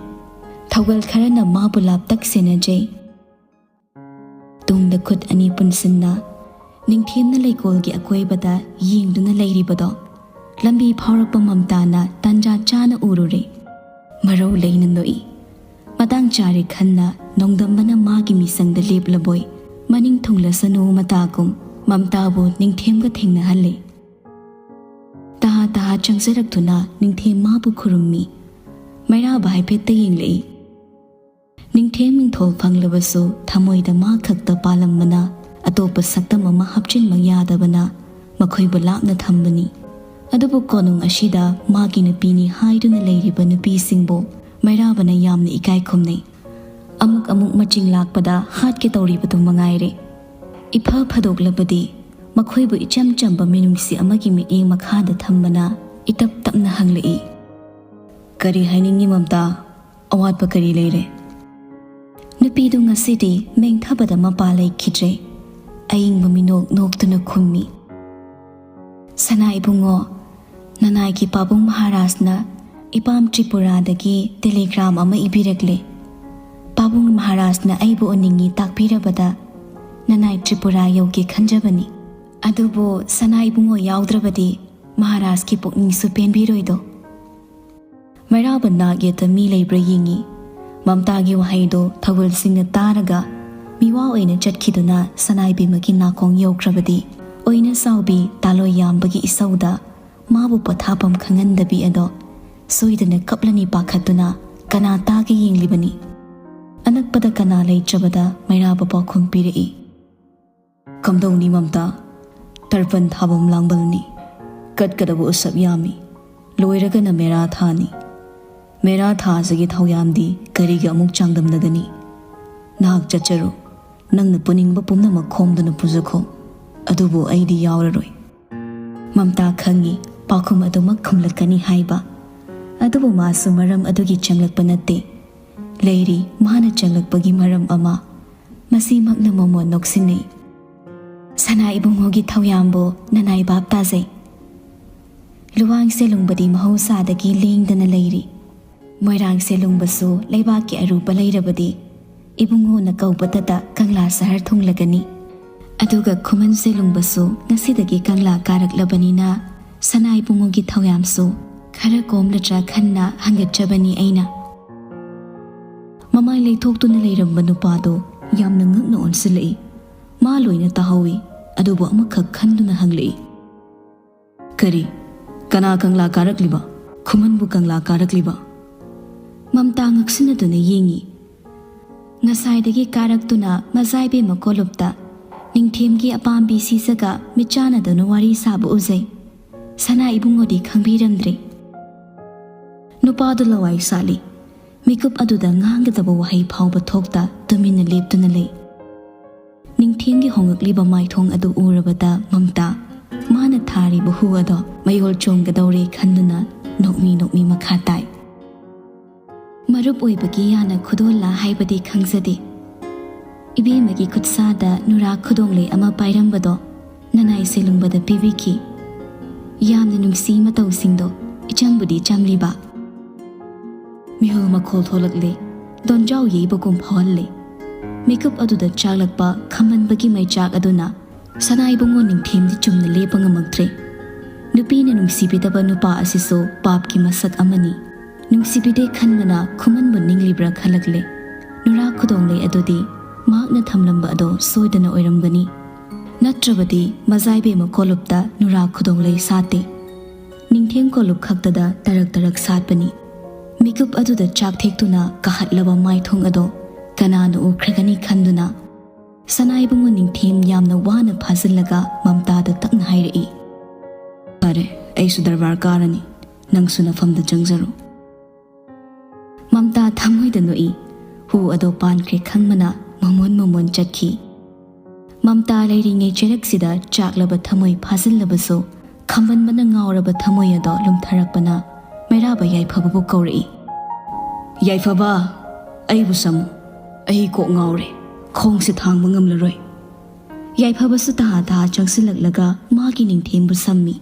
ꯊꯧꯒꯜ ꯈꯔꯅ ꯃꯥꯕꯨ ꯂꯥꯞꯇꯛ ꯁꯦꯟꯅꯖꯩ꯫ ꯇꯨꯡꯗ ꯈꯨꯠ ꯑꯅꯤ ꯄꯨꯟꯁꯤꯟꯅ ꯅꯤꯡꯊꯦꯝꯅ ꯂꯩꯀꯣꯜꯒꯤ ꯑꯀꯣꯏꯕꯗ ꯌꯦꯡꯗꯨꯅ ꯂꯩꯔꯤꯕꯗꯣ ꯂꯝꯕꯤ ꯐꯥꯎꯔꯛꯄ ꯃꯝꯇꯥꯅ ꯇꯥꯟꯖꯥ ꯆꯥꯅ ꯎꯔꯨꯔꯦ꯫ ꯃꯔꯧ ꯂꯩꯅ ꯅꯣꯛꯏ꯫ ꯃꯇꯥꯡ ꯆꯥꯔꯦ ꯈꯟꯅ ꯅꯣꯡꯗꯝꯕꯅ ꯃꯥꯒꯤ ꯃꯤꯁꯪꯗ ꯂꯦꯞꯂꯕꯣꯏ ꯃꯅꯤꯡ ꯊꯨꯡꯂꯁꯅꯨ ꯃꯇꯥꯒꯨꯝ ꯃꯝꯇꯥꯕꯨ ꯅꯤꯡꯊꯦꯝꯒ ꯊꯦꯡꯅꯍꯜꯂꯦ꯫ ꯇꯍꯥ ꯇꯍꯥ ꯆꯪꯖꯔꯛꯇꯨꯅ ꯅꯤꯡꯊꯦꯝ ꯃꯥꯕꯨ ꯈꯨꯔꯨꯝꯃꯤ꯫ ꯃꯩꯔꯥꯕ ꯍꯥꯏꯐꯦꯠꯇ ꯌꯦꯡꯂꯛꯏ꯫ ꯅꯤꯡꯊꯦꯝ ꯃꯤꯡꯊꯣꯜ ꯐꯪꯂꯕꯁꯨ ꯊꯃꯣꯏꯗ ꯃꯥ ꯈꯛꯇ ꯄꯥꯜꯂꯝꯕꯅ ꯑꯇꯣꯞꯄ ꯁꯛꯇꯝ ꯑꯃ ꯍꯥꯞꯆꯤꯟꯕ ꯌꯥꯗꯕꯅ ꯃꯈꯣꯏꯕꯨ ꯂꯥꯞꯅ ꯊꯝꯕꯅꯤ꯫ ꯑꯗꯨꯕꯨ ꯀꯣꯅꯨꯡ ꯑꯁꯤꯗ ꯃꯥꯒꯤ ꯅꯨꯄꯤꯅꯤ ꯍꯥꯏꯗꯨꯅ ꯂꯩꯔꯤꯕ ꯅꯨꯄꯤꯁꯤꯡꯕꯨ ꯃꯩꯔꯥꯕꯅ ꯌꯥꯝꯅ ꯏꯀꯥꯏ ꯈꯨꯝꯅꯩ꯫ ꯑꯃꯨꯛ ꯑꯃꯨꯛ ꯃꯆꯤꯡ ꯂꯥꯛꯄꯗ ꯍꯥꯠꯀꯦ ꯇꯧꯔꯤꯕꯗꯨ ꯃꯉꯥꯏꯔꯦ꯫ ꯏꯐ ꯐꯗꯣꯛꯂꯕꯗꯤ ꯃꯈꯣꯏꯕꯨ ꯏꯆꯝ ꯆꯝꯕ ꯃꯤꯅꯨꯡꯁꯤ ꯑꯃꯒꯤ ꯃꯤꯠꯌꯦꯡ ꯃꯈꯥꯗ ꯊꯝꯕꯅ ꯏꯇꯞ ꯇꯞꯅ ꯍꯪꯂꯛꯏ, "ꯀꯔꯤ ꯍꯥꯏꯅꯤꯡꯉꯤ ꯃꯝꯇꯥ? ꯑꯋꯥꯠꯄ ꯀꯔꯤ ꯂꯩꯔꯦ?" ꯅꯨꯄꯤꯗꯨ ꯉꯁꯤꯗꯤ ꯃꯦꯡꯊꯕꯗ ꯃꯄꯥ ꯂꯩꯈꯤꯗ꯭ꯔꯦ꯫ ꯑꯏꯪꯕ ꯃꯤꯅꯣꯛ ꯅꯣꯛꯇꯨꯅ ꯈꯨꯝꯃꯤ, "ꯁꯅꯥ ꯏꯕꯨꯡꯉꯣ, ꯅꯅꯥꯏꯒꯤ ꯄꯥꯕꯨꯡ ꯃꯍꯥꯔꯥꯖꯅ ꯏꯄꯥꯝ ꯇ꯭ꯔꯤꯄꯨꯔꯥꯗꯒꯤ ꯇꯦꯂꯤꯒ꯭ꯔꯥꯝ ꯑꯃ ꯏꯕꯤꯔꯛꯂꯦ꯫ ꯄꯥꯕꯨꯡ ꯃꯍꯥꯔꯥꯖꯅ ꯑꯩꯕꯨ ꯎꯅꯤꯡꯉꯤ ꯇꯥꯛꯄꯤꯔꯕꯗ ꯅꯅꯥꯏ ꯇ꯭ꯔꯤꯄꯨꯔꯥ ꯌꯧꯒꯦ ꯈꯟꯖꯕꯅꯤ꯫ ꯑꯗꯨꯕꯨ ꯁꯅꯥ ꯏꯕꯨꯡꯉꯣ ꯌꯥꯎꯗ꯭ꯔꯕꯗꯤ ꯃꯍꯥꯔꯥꯖꯀꯤ ꯄꯨꯛꯅꯤꯡꯁꯨ ꯄꯦꯟꯕꯤꯔꯣꯏꯗꯣ꯫" ꯃꯩꯔꯥꯕ ꯅꯥꯛ ꯌꯦꯠꯇ ꯃꯤ ꯂꯩꯕ꯭ꯔꯥ ꯌꯦꯡꯉꯤ꯫ ꯃꯝꯇꯥꯒꯤ ꯋꯥꯍꯩꯗꯣ ꯊꯧꯒꯜꯁꯤꯡꯅ ꯇꯥꯔꯒ ꯃꯤꯋꯥ ꯑꯣꯏꯅ ꯆꯠꯈꯤꯗꯨꯅ ꯁꯅꯥꯏꯕꯦꯝꯃꯒꯤ ꯅꯥꯀꯣꯡ ꯌꯧꯈ꯭ꯔꯕꯗꯤ ꯑꯣꯏꯅ ꯆꯥꯎꯕꯤ ꯇꯥꯂꯣꯏ ꯌꯥꯝꯕꯒꯤ ꯏꯁꯧꯗ ꯃꯥꯕꯨ ꯄꯣꯊꯥꯐꯝ ꯈꯪꯍꯟꯗꯕꯤ ꯑꯗꯣ ꯁꯣꯏꯗꯅ ꯀꯞꯂꯅꯤ ꯄꯥꯈꯠꯇꯨꯅ ꯀꯅꯥ ꯇꯥꯒꯦ ꯌꯦꯡꯂꯤꯕꯅꯤ꯫ ꯑꯅꯛꯄꯗ ꯀꯅꯥ ꯂꯩꯇ꯭ꯔꯕꯗ ꯃꯩꯔꯥꯕ ꯄꯥꯎꯈꯨꯝ ꯄꯤꯔꯛꯏ, "ꯀꯝꯗꯧꯅꯤ ꯃꯝꯇꯥ? ꯇꯔꯄꯟ ꯊꯥꯐꯝ ꯂꯥꯡꯕꯜꯅꯤ꯫ ꯀꯠꯀꯗꯕ ꯎꯁꯞ ꯌꯥꯝꯃꯤ꯫ ꯂꯣꯏꯔꯒꯅ ꯃꯦꯔꯥ ꯊꯥꯅꯤ꯫ ꯃꯦꯔꯥ ꯊꯥꯖꯒꯤ ꯊꯧꯌꯥꯝꯗꯤ ꯀꯔꯤꯒ ꯑꯃꯨꯛ ꯆꯥꯡꯗꯝꯅꯒꯅꯤ? ꯅꯍꯥꯛ ꯆꯠꯆꯔꯣ, ꯅꯪꯅ ꯄꯨꯅꯤꯡꯕ ꯄꯨꯝꯅꯃꯛ ꯈꯣꯝꯗꯨꯅ ꯄꯨꯖꯈꯣ, ꯑꯗꯨꯕꯨ ꯑꯩꯗꯤ ꯌꯥꯎꯔꯔꯣꯏ꯫ ꯃꯝꯇꯥ ꯈꯪꯏ ꯄꯥꯎꯈꯨꯝ ꯑꯗꯨꯃꯛ ꯈꯨꯝꯂꯛꯀꯅꯤ ꯍꯥꯏꯕ, ꯑꯗꯨꯕꯨ ꯃꯥꯁꯨ ꯃꯔꯝ ꯑꯗꯨꯒꯤ ꯆꯪꯂꯛꯄ ꯅꯠꯇꯦ꯫ ꯂꯩꯔꯤ ꯃꯥꯅ ꯆꯪꯂꯛꯄꯒꯤ ꯃꯔꯝ ꯑꯃ꯫ ꯃꯁꯤꯃꯛꯅ ꯃꯃꯣꯟ ꯅꯣꯛꯁꯤꯟꯅꯩ꯫ ꯁꯅꯥ ꯏꯕꯨꯡꯉꯣꯒꯤ ꯊꯧꯌꯥꯝꯕꯨ ꯅꯅꯥꯏ ꯚꯥꯞ ꯇꯥꯖꯩ꯫ ꯂꯨꯋꯥꯡꯁꯦ ꯂꯨꯡꯕꯗꯤ ꯃꯍꯧꯁꯥꯗꯒꯤ ꯂꯦꯡꯗꯅ ꯂꯩꯔꯤ꯫ ꯃꯣꯏꯔꯥꯡꯁꯦ ꯂꯨꯡꯕꯁꯨ ꯂꯩꯕꯥꯛꯀꯤ ꯑꯔꯨꯕ ꯂꯩꯔꯕꯗꯤ ꯏꯕꯨꯡꯉꯣꯅ ꯀꯧꯕꯇꯗ ꯀꯪꯂꯥ ꯁꯍꯔ ꯊꯨꯡꯂꯒꯅꯤ꯫ ꯑꯗꯨꯒ ꯈꯨꯃꯟꯁꯦ ꯂꯨꯡꯕꯁꯨ ꯉꯁꯤꯗꯒꯤ ꯀꯪꯂꯥ ꯀꯥꯔꯛꯂꯕꯅꯤꯅ ꯁꯅꯥ ꯏꯕꯨꯡꯉꯣꯒꯤ ꯊꯧꯌꯥꯝꯁꯨ ꯈꯔ ꯀꯣꯝꯂꯗ꯭ꯔꯥ ꯈꯟꯅ ꯍꯪꯒꯠꯆꯕꯅꯤ ꯑꯩꯅ꯫ ꯃꯃꯥꯏ ꯂꯩꯊꯣꯛꯇꯨꯅ ꯂꯩꯔꯝꯕ ꯅꯨꯄꯥꯗꯣ ꯌꯥꯝꯅ ꯉꯛꯅ ꯑꯣꯟꯁꯤꯜꯂꯛꯏ꯫ ꯃꯥ ꯂꯣꯏꯅ ꯇꯥꯍꯧꯏ, ꯑꯗꯨꯕꯨ ꯑꯃꯈꯛ ꯈꯟꯗꯨꯅ ꯍꯪꯂꯛꯏ, "ꯀꯔꯤ? ꯀꯅꯥ ꯀꯪꯂꯥ ꯀꯥꯔꯛꯂꯤꯕ? ꯈꯨꯃꯟꯕꯨ ꯀꯪꯂꯥ ꯀꯥꯔꯛꯂꯤꯕ?" ꯃꯝꯇꯥ ꯉꯛꯁꯤꯟꯅꯗꯨꯅ ꯌꯦꯡꯏ꯫ ꯉꯁꯥꯏꯗꯒꯤ ꯀꯥꯔꯛꯇꯨꯅ ꯃꯖꯥꯏꯕꯦꯝꯃ ꯀꯣꯂꯨꯞꯇ ꯅꯤꯡꯊꯦꯝꯒꯤ ꯑꯄꯥꯝꯕꯤ ꯁꯤꯖꯒ ꯃꯤꯠꯆꯥꯟꯅꯗꯨꯅ ꯋꯥꯔꯤ ꯁꯥꯕ ꯎꯖꯩ꯫ ꯁꯅꯥ ꯏꯕꯨꯡꯉꯣꯗꯤ ꯈꯪꯕꯤꯔꯝꯗ꯭ꯔꯦ꯫ ꯅꯨꯄꯥꯗꯨ ꯂꯋꯥꯏ ꯁꯥꯠꯂꯤ꯫ ꯃꯤꯀꯨꯞ ꯑꯗꯨꯗ ꯉꯥꯡꯒꯗꯕ ꯋꯥꯍꯩ ꯐꯥꯎꯕ ꯊꯣꯛꯇ ꯇꯨꯃꯤꯟꯅ ꯂꯦꯞꯇꯨꯅ ꯂꯩ꯫ ꯅꯤꯡꯊꯦꯝꯒꯤ ꯍꯣꯡꯂꯛꯂꯤꯕ ꯃꯥꯏꯊꯣꯡ ꯑꯗꯨ ꯎꯔꯕꯗ ꯃꯝꯇꯥ, ꯃꯥꯅ ꯊꯥꯔꯤꯕ ꯍꯨ ꯑꯗꯣ ꯃꯌꯣꯜ ꯆꯣꯡꯒꯗꯧꯔꯦ ꯈꯟꯗꯨꯅ ꯅꯣꯛꯃꯤ ꯅꯣꯛꯃꯤ ꯃꯈꯥ ꯇꯥꯏ꯫ ꯃꯔꯨꯞ ꯑꯣꯏꯕꯒꯤ ꯌꯥꯅ ꯈꯨꯗꯣꯜꯂ ꯍꯥꯏꯕꯗꯤ ꯈꯪꯖꯗꯦ꯫ ꯏꯕꯦꯝꯃꯒꯤ ꯈꯨꯠꯁꯥꯗ ꯅꯨꯔꯥ ꯈꯨꯗꯣꯡꯂꯩ ꯑꯃ ꯄꯥꯏꯔꯝꯕꯗꯣ ꯅꯅꯥꯏ ꯁꯦꯂꯨꯡꯕꯗ ꯄꯤꯕꯤꯈꯤ꯫ ꯌꯥꯝꯅ ꯅꯨꯡꯁꯤ ꯃꯇꯧꯁꯤꯡꯗꯣ, ꯏꯆꯝꯕꯨꯗꯤ ꯆꯝꯂꯤꯕ꯫ ꯃꯤꯍꯨꯜ ꯃꯈꯣꯜ ꯊꯣꯛꯂꯛꯂꯦ, ꯗꯣꯟꯖꯥꯎ ꯌꯩꯕꯒꯨꯝ ꯐꯥꯎꯍꯜꯂꯦ꯫ ꯃꯤꯀꯨꯞ ꯑꯗꯨꯗ ꯆꯥꯛꯂꯛꯄ ꯈꯝꯕꯟꯕꯒꯤ ꯃꯩꯆꯥꯛ ꯑꯗꯨꯅ ꯁꯅꯥ ꯏꯕꯨꯡꯉꯣ ꯅꯤꯡꯊꯦꯝꯗꯤ ꯆꯨꯝꯅ ꯂꯦꯞꯄ ꯉꯝꯃꯛꯇ꯭ꯔꯦ꯫ ꯅꯨꯄꯤꯅ ꯅꯨꯡꯁꯤꯕꯤꯗꯕ ꯅꯨꯄꯥ ꯑꯁꯤꯁꯨ ꯄꯥꯞꯀꯤ ꯃꯁꯛ ꯑꯃꯅꯤ꯫ ꯅꯨꯡꯁꯤꯕꯤꯗꯦ ꯈꯟꯕꯅ ꯈꯨꯃꯟꯕꯨ ꯅꯤꯡꯂꯤꯕ꯭ꯔꯥ ꯈꯜꯂꯛꯂꯦ꯫ ꯅꯨꯔꯥ ꯈꯨꯗꯣꯡꯂꯩ ꯑꯗꯨꯗꯤ ꯃꯍꯥꯛꯅ ꯊꯝꯂꯝꯕ ꯑꯗꯣ ꯁꯣꯏꯗꯅ ꯑꯣꯏꯔꯝꯒꯅꯤ꯫ ꯅꯠꯇ꯭ꯔꯕꯗꯤ ꯃꯖꯥꯏꯕꯦꯝꯃ ꯀꯣꯂꯨꯞꯇ ꯅꯨꯔꯥ ꯈꯨꯗꯣꯡꯂꯩ ꯁꯥꯠꯇꯦ꯫ ꯅꯤꯡꯊꯦꯝ ꯀꯣꯂꯨꯞ ꯈꯛꯇꯗ ꯇꯔꯛ ꯇꯔꯛ ꯁꯥꯠꯄꯅꯤ꯫ ꯃꯤꯀꯨꯞ ꯑꯗꯨꯗ ꯆꯥꯛ ꯊꯦꯛꯇꯨꯅ ꯀꯥꯍꯠꯂꯕ ꯃꯥꯏꯊꯣꯡ ꯑꯗꯣ ꯀꯅꯥꯅ ꯎꯈ꯭ꯔꯒꯅꯤ ꯈꯟꯗꯨꯅ ꯁꯅꯥ ꯏꯕꯨꯡꯉꯣ ꯅꯤꯡꯊꯦꯝ ꯌꯥꯝꯅ ꯋꯥꯅ ꯐꯥꯖꯤꯜꯂꯒ ꯃꯝꯇꯥꯗ ꯇꯞꯅ ꯍꯥꯏꯔꯛꯏ, "ꯐꯔꯦ, ꯑꯩꯁꯨ ꯗꯔꯕꯥꯔ ꯀꯥꯔꯅꯤ, ꯅꯪꯁꯨ ꯅꯐꯝꯗ ꯆꯪꯖꯔꯣ꯫" ꯅꯣꯛꯏ꯫ ꯍꯨ ꯑꯗꯣ ꯄꯥꯟꯈ꯭ꯔꯦ ꯈꯪꯕꯅ ꯃꯃꯣꯟ ꯃꯃꯣꯟ ꯆꯠꯈꯤ꯫ ꯃꯝꯇꯥ ꯂꯩꯔꯤꯉꯩ ꯆꯩꯔꯛꯁꯤꯗ ꯆꯥꯛꯂꯕ ꯊꯃꯣꯏ ꯐꯥꯖꯤꯜꯂꯕꯁꯨ, ꯈꯝꯕꯟꯕꯅ ꯉꯥꯎꯔꯕ ꯊꯃꯣꯏ ꯑꯗꯣ ꯂꯨꯝꯊꯔꯛꯄꯅ ꯃꯩꯔꯥꯕ ꯌꯥꯏꯐꯕꯕꯨ ꯀꯧꯔꯛꯏ꯫ "ꯌꯥꯏꯐꯕ, ꯑꯩꯕꯨ ꯁꯝꯃꯨ꯫ ꯑꯩ ꯀꯣꯛ ꯉꯥꯎꯔꯦ꯫ ꯈꯣꯡꯁꯦ ꯊꯥꯡꯕ ꯉꯝꯂꯔꯣꯏ꯫" ꯌꯥꯏꯐꯕꯁꯨ ꯇꯍꯥ ꯇꯍꯥ ꯆꯪꯁꯤꯜꯂꯛꯂꯒ ꯃꯥꯒꯤ ꯅꯤꯡꯊꯦꯝꯕꯨ ꯁꯝꯃꯤ꯫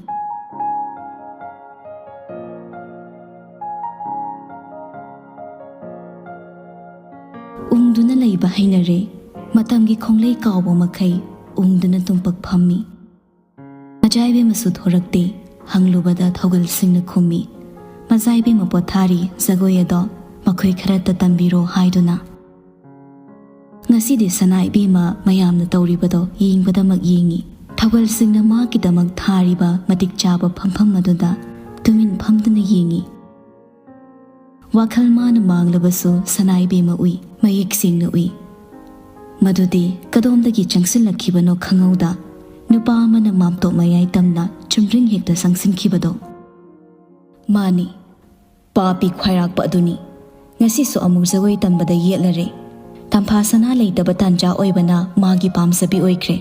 ꯎꯪꯗꯨꯅ ꯂꯩꯕ ꯍꯩꯅꯔꯦ꯫ ꯃꯇꯝꯒꯤ ꯈꯣꯡꯂꯩ ꯀꯥꯎꯕ ꯃꯈꯩ ꯎꯪꯗꯨꯅ ꯇꯨꯝꯄꯛ ꯐꯝꯃꯤ꯫ ꯃꯖꯥꯏꯕꯦꯝꯃꯁꯨ ꯊꯣꯔꯛꯇꯦ꯫ ꯍꯪꯂꯨꯕꯗ ꯊꯧꯒꯜꯁꯤꯡꯅ ꯈꯨꯝꯃꯤ, "ꯃꯖꯥꯏꯕꯦꯝꯃ ꯄꯣꯊꯥꯔꯤ, ꯖꯒꯣꯏ ꯑꯗꯣ ꯃꯈꯣꯏ ꯈꯔꯇ ꯇꯝꯕꯤꯔꯣ" ꯍꯥꯏꯗꯨꯅ꯫ ꯉꯁꯤꯗꯤ ꯁꯅꯥ ꯏꯕꯦꯝꯃ ꯃꯌꯥꯝꯅ ꯇꯧꯔꯤꯕꯗꯣ ꯌꯦꯡꯕꯗꯃꯛ ꯌꯦꯡꯉꯤ꯫ ꯊꯧꯒꯜꯁꯤꯡꯅ ꯃꯥꯒꯤꯗꯃꯛ ꯊꯥꯔꯤꯕ ꯃꯇꯤꯛ ꯆꯥꯕ ꯐꯝꯐꯝ ꯑꯗꯨꯗ ꯇꯨꯃꯤꯟ ꯐꯝꯗꯨꯅ ꯌꯦꯡꯉꯤ꯫ ꯋꯥꯈꯜ ꯃꯥꯅ ꯃꯥꯡꯂꯕꯁꯨ ꯁꯅꯥ ꯏꯕꯦꯝꯃ ꯎꯏ, ꯃꯌꯦꯛ ꯁꯦꯡꯅ ꯎꯏ꯫ ꯃꯗꯨꯗꯤ ꯀꯗꯣꯝꯗꯒꯤ ꯆꯪꯁꯤꯜꯂꯛꯈꯤꯕꯅꯣ ꯈꯪꯍꯧꯗ ꯅꯨꯄꯥ ꯑꯃꯅ ꯃꯥꯝꯇꯣꯞ ꯃꯌꯥꯏ ꯇꯝꯅ ꯆꯨꯝꯗ꯭ꯔꯤꯡ ꯍꯦꯛꯇ ꯆꯪꯁꯤꯟꯈꯤꯕꯗꯣ꯫ ꯃꯥꯅꯤ, ꯄꯥꯄꯤ ꯈ꯭ꯋꯥꯏꯔꯥꯛꯄ ꯑꯗꯨꯅꯤ꯫ ꯉꯁꯤꯁꯨ ꯑꯃꯨꯛ ꯖꯒꯣꯏ ꯇꯝꯕꯗ ꯌꯦꯠꯂꯔꯦ꯫ ꯇꯝꯐꯥ ꯁꯅꯥ ꯂꯩꯇꯕ ꯇꯥꯟꯖꯥ ꯑꯣꯏꯕꯅ ꯃꯥꯒꯤ ꯄꯥꯝꯖꯕꯤ ꯑꯣꯏꯈ꯭ꯔꯦ꯫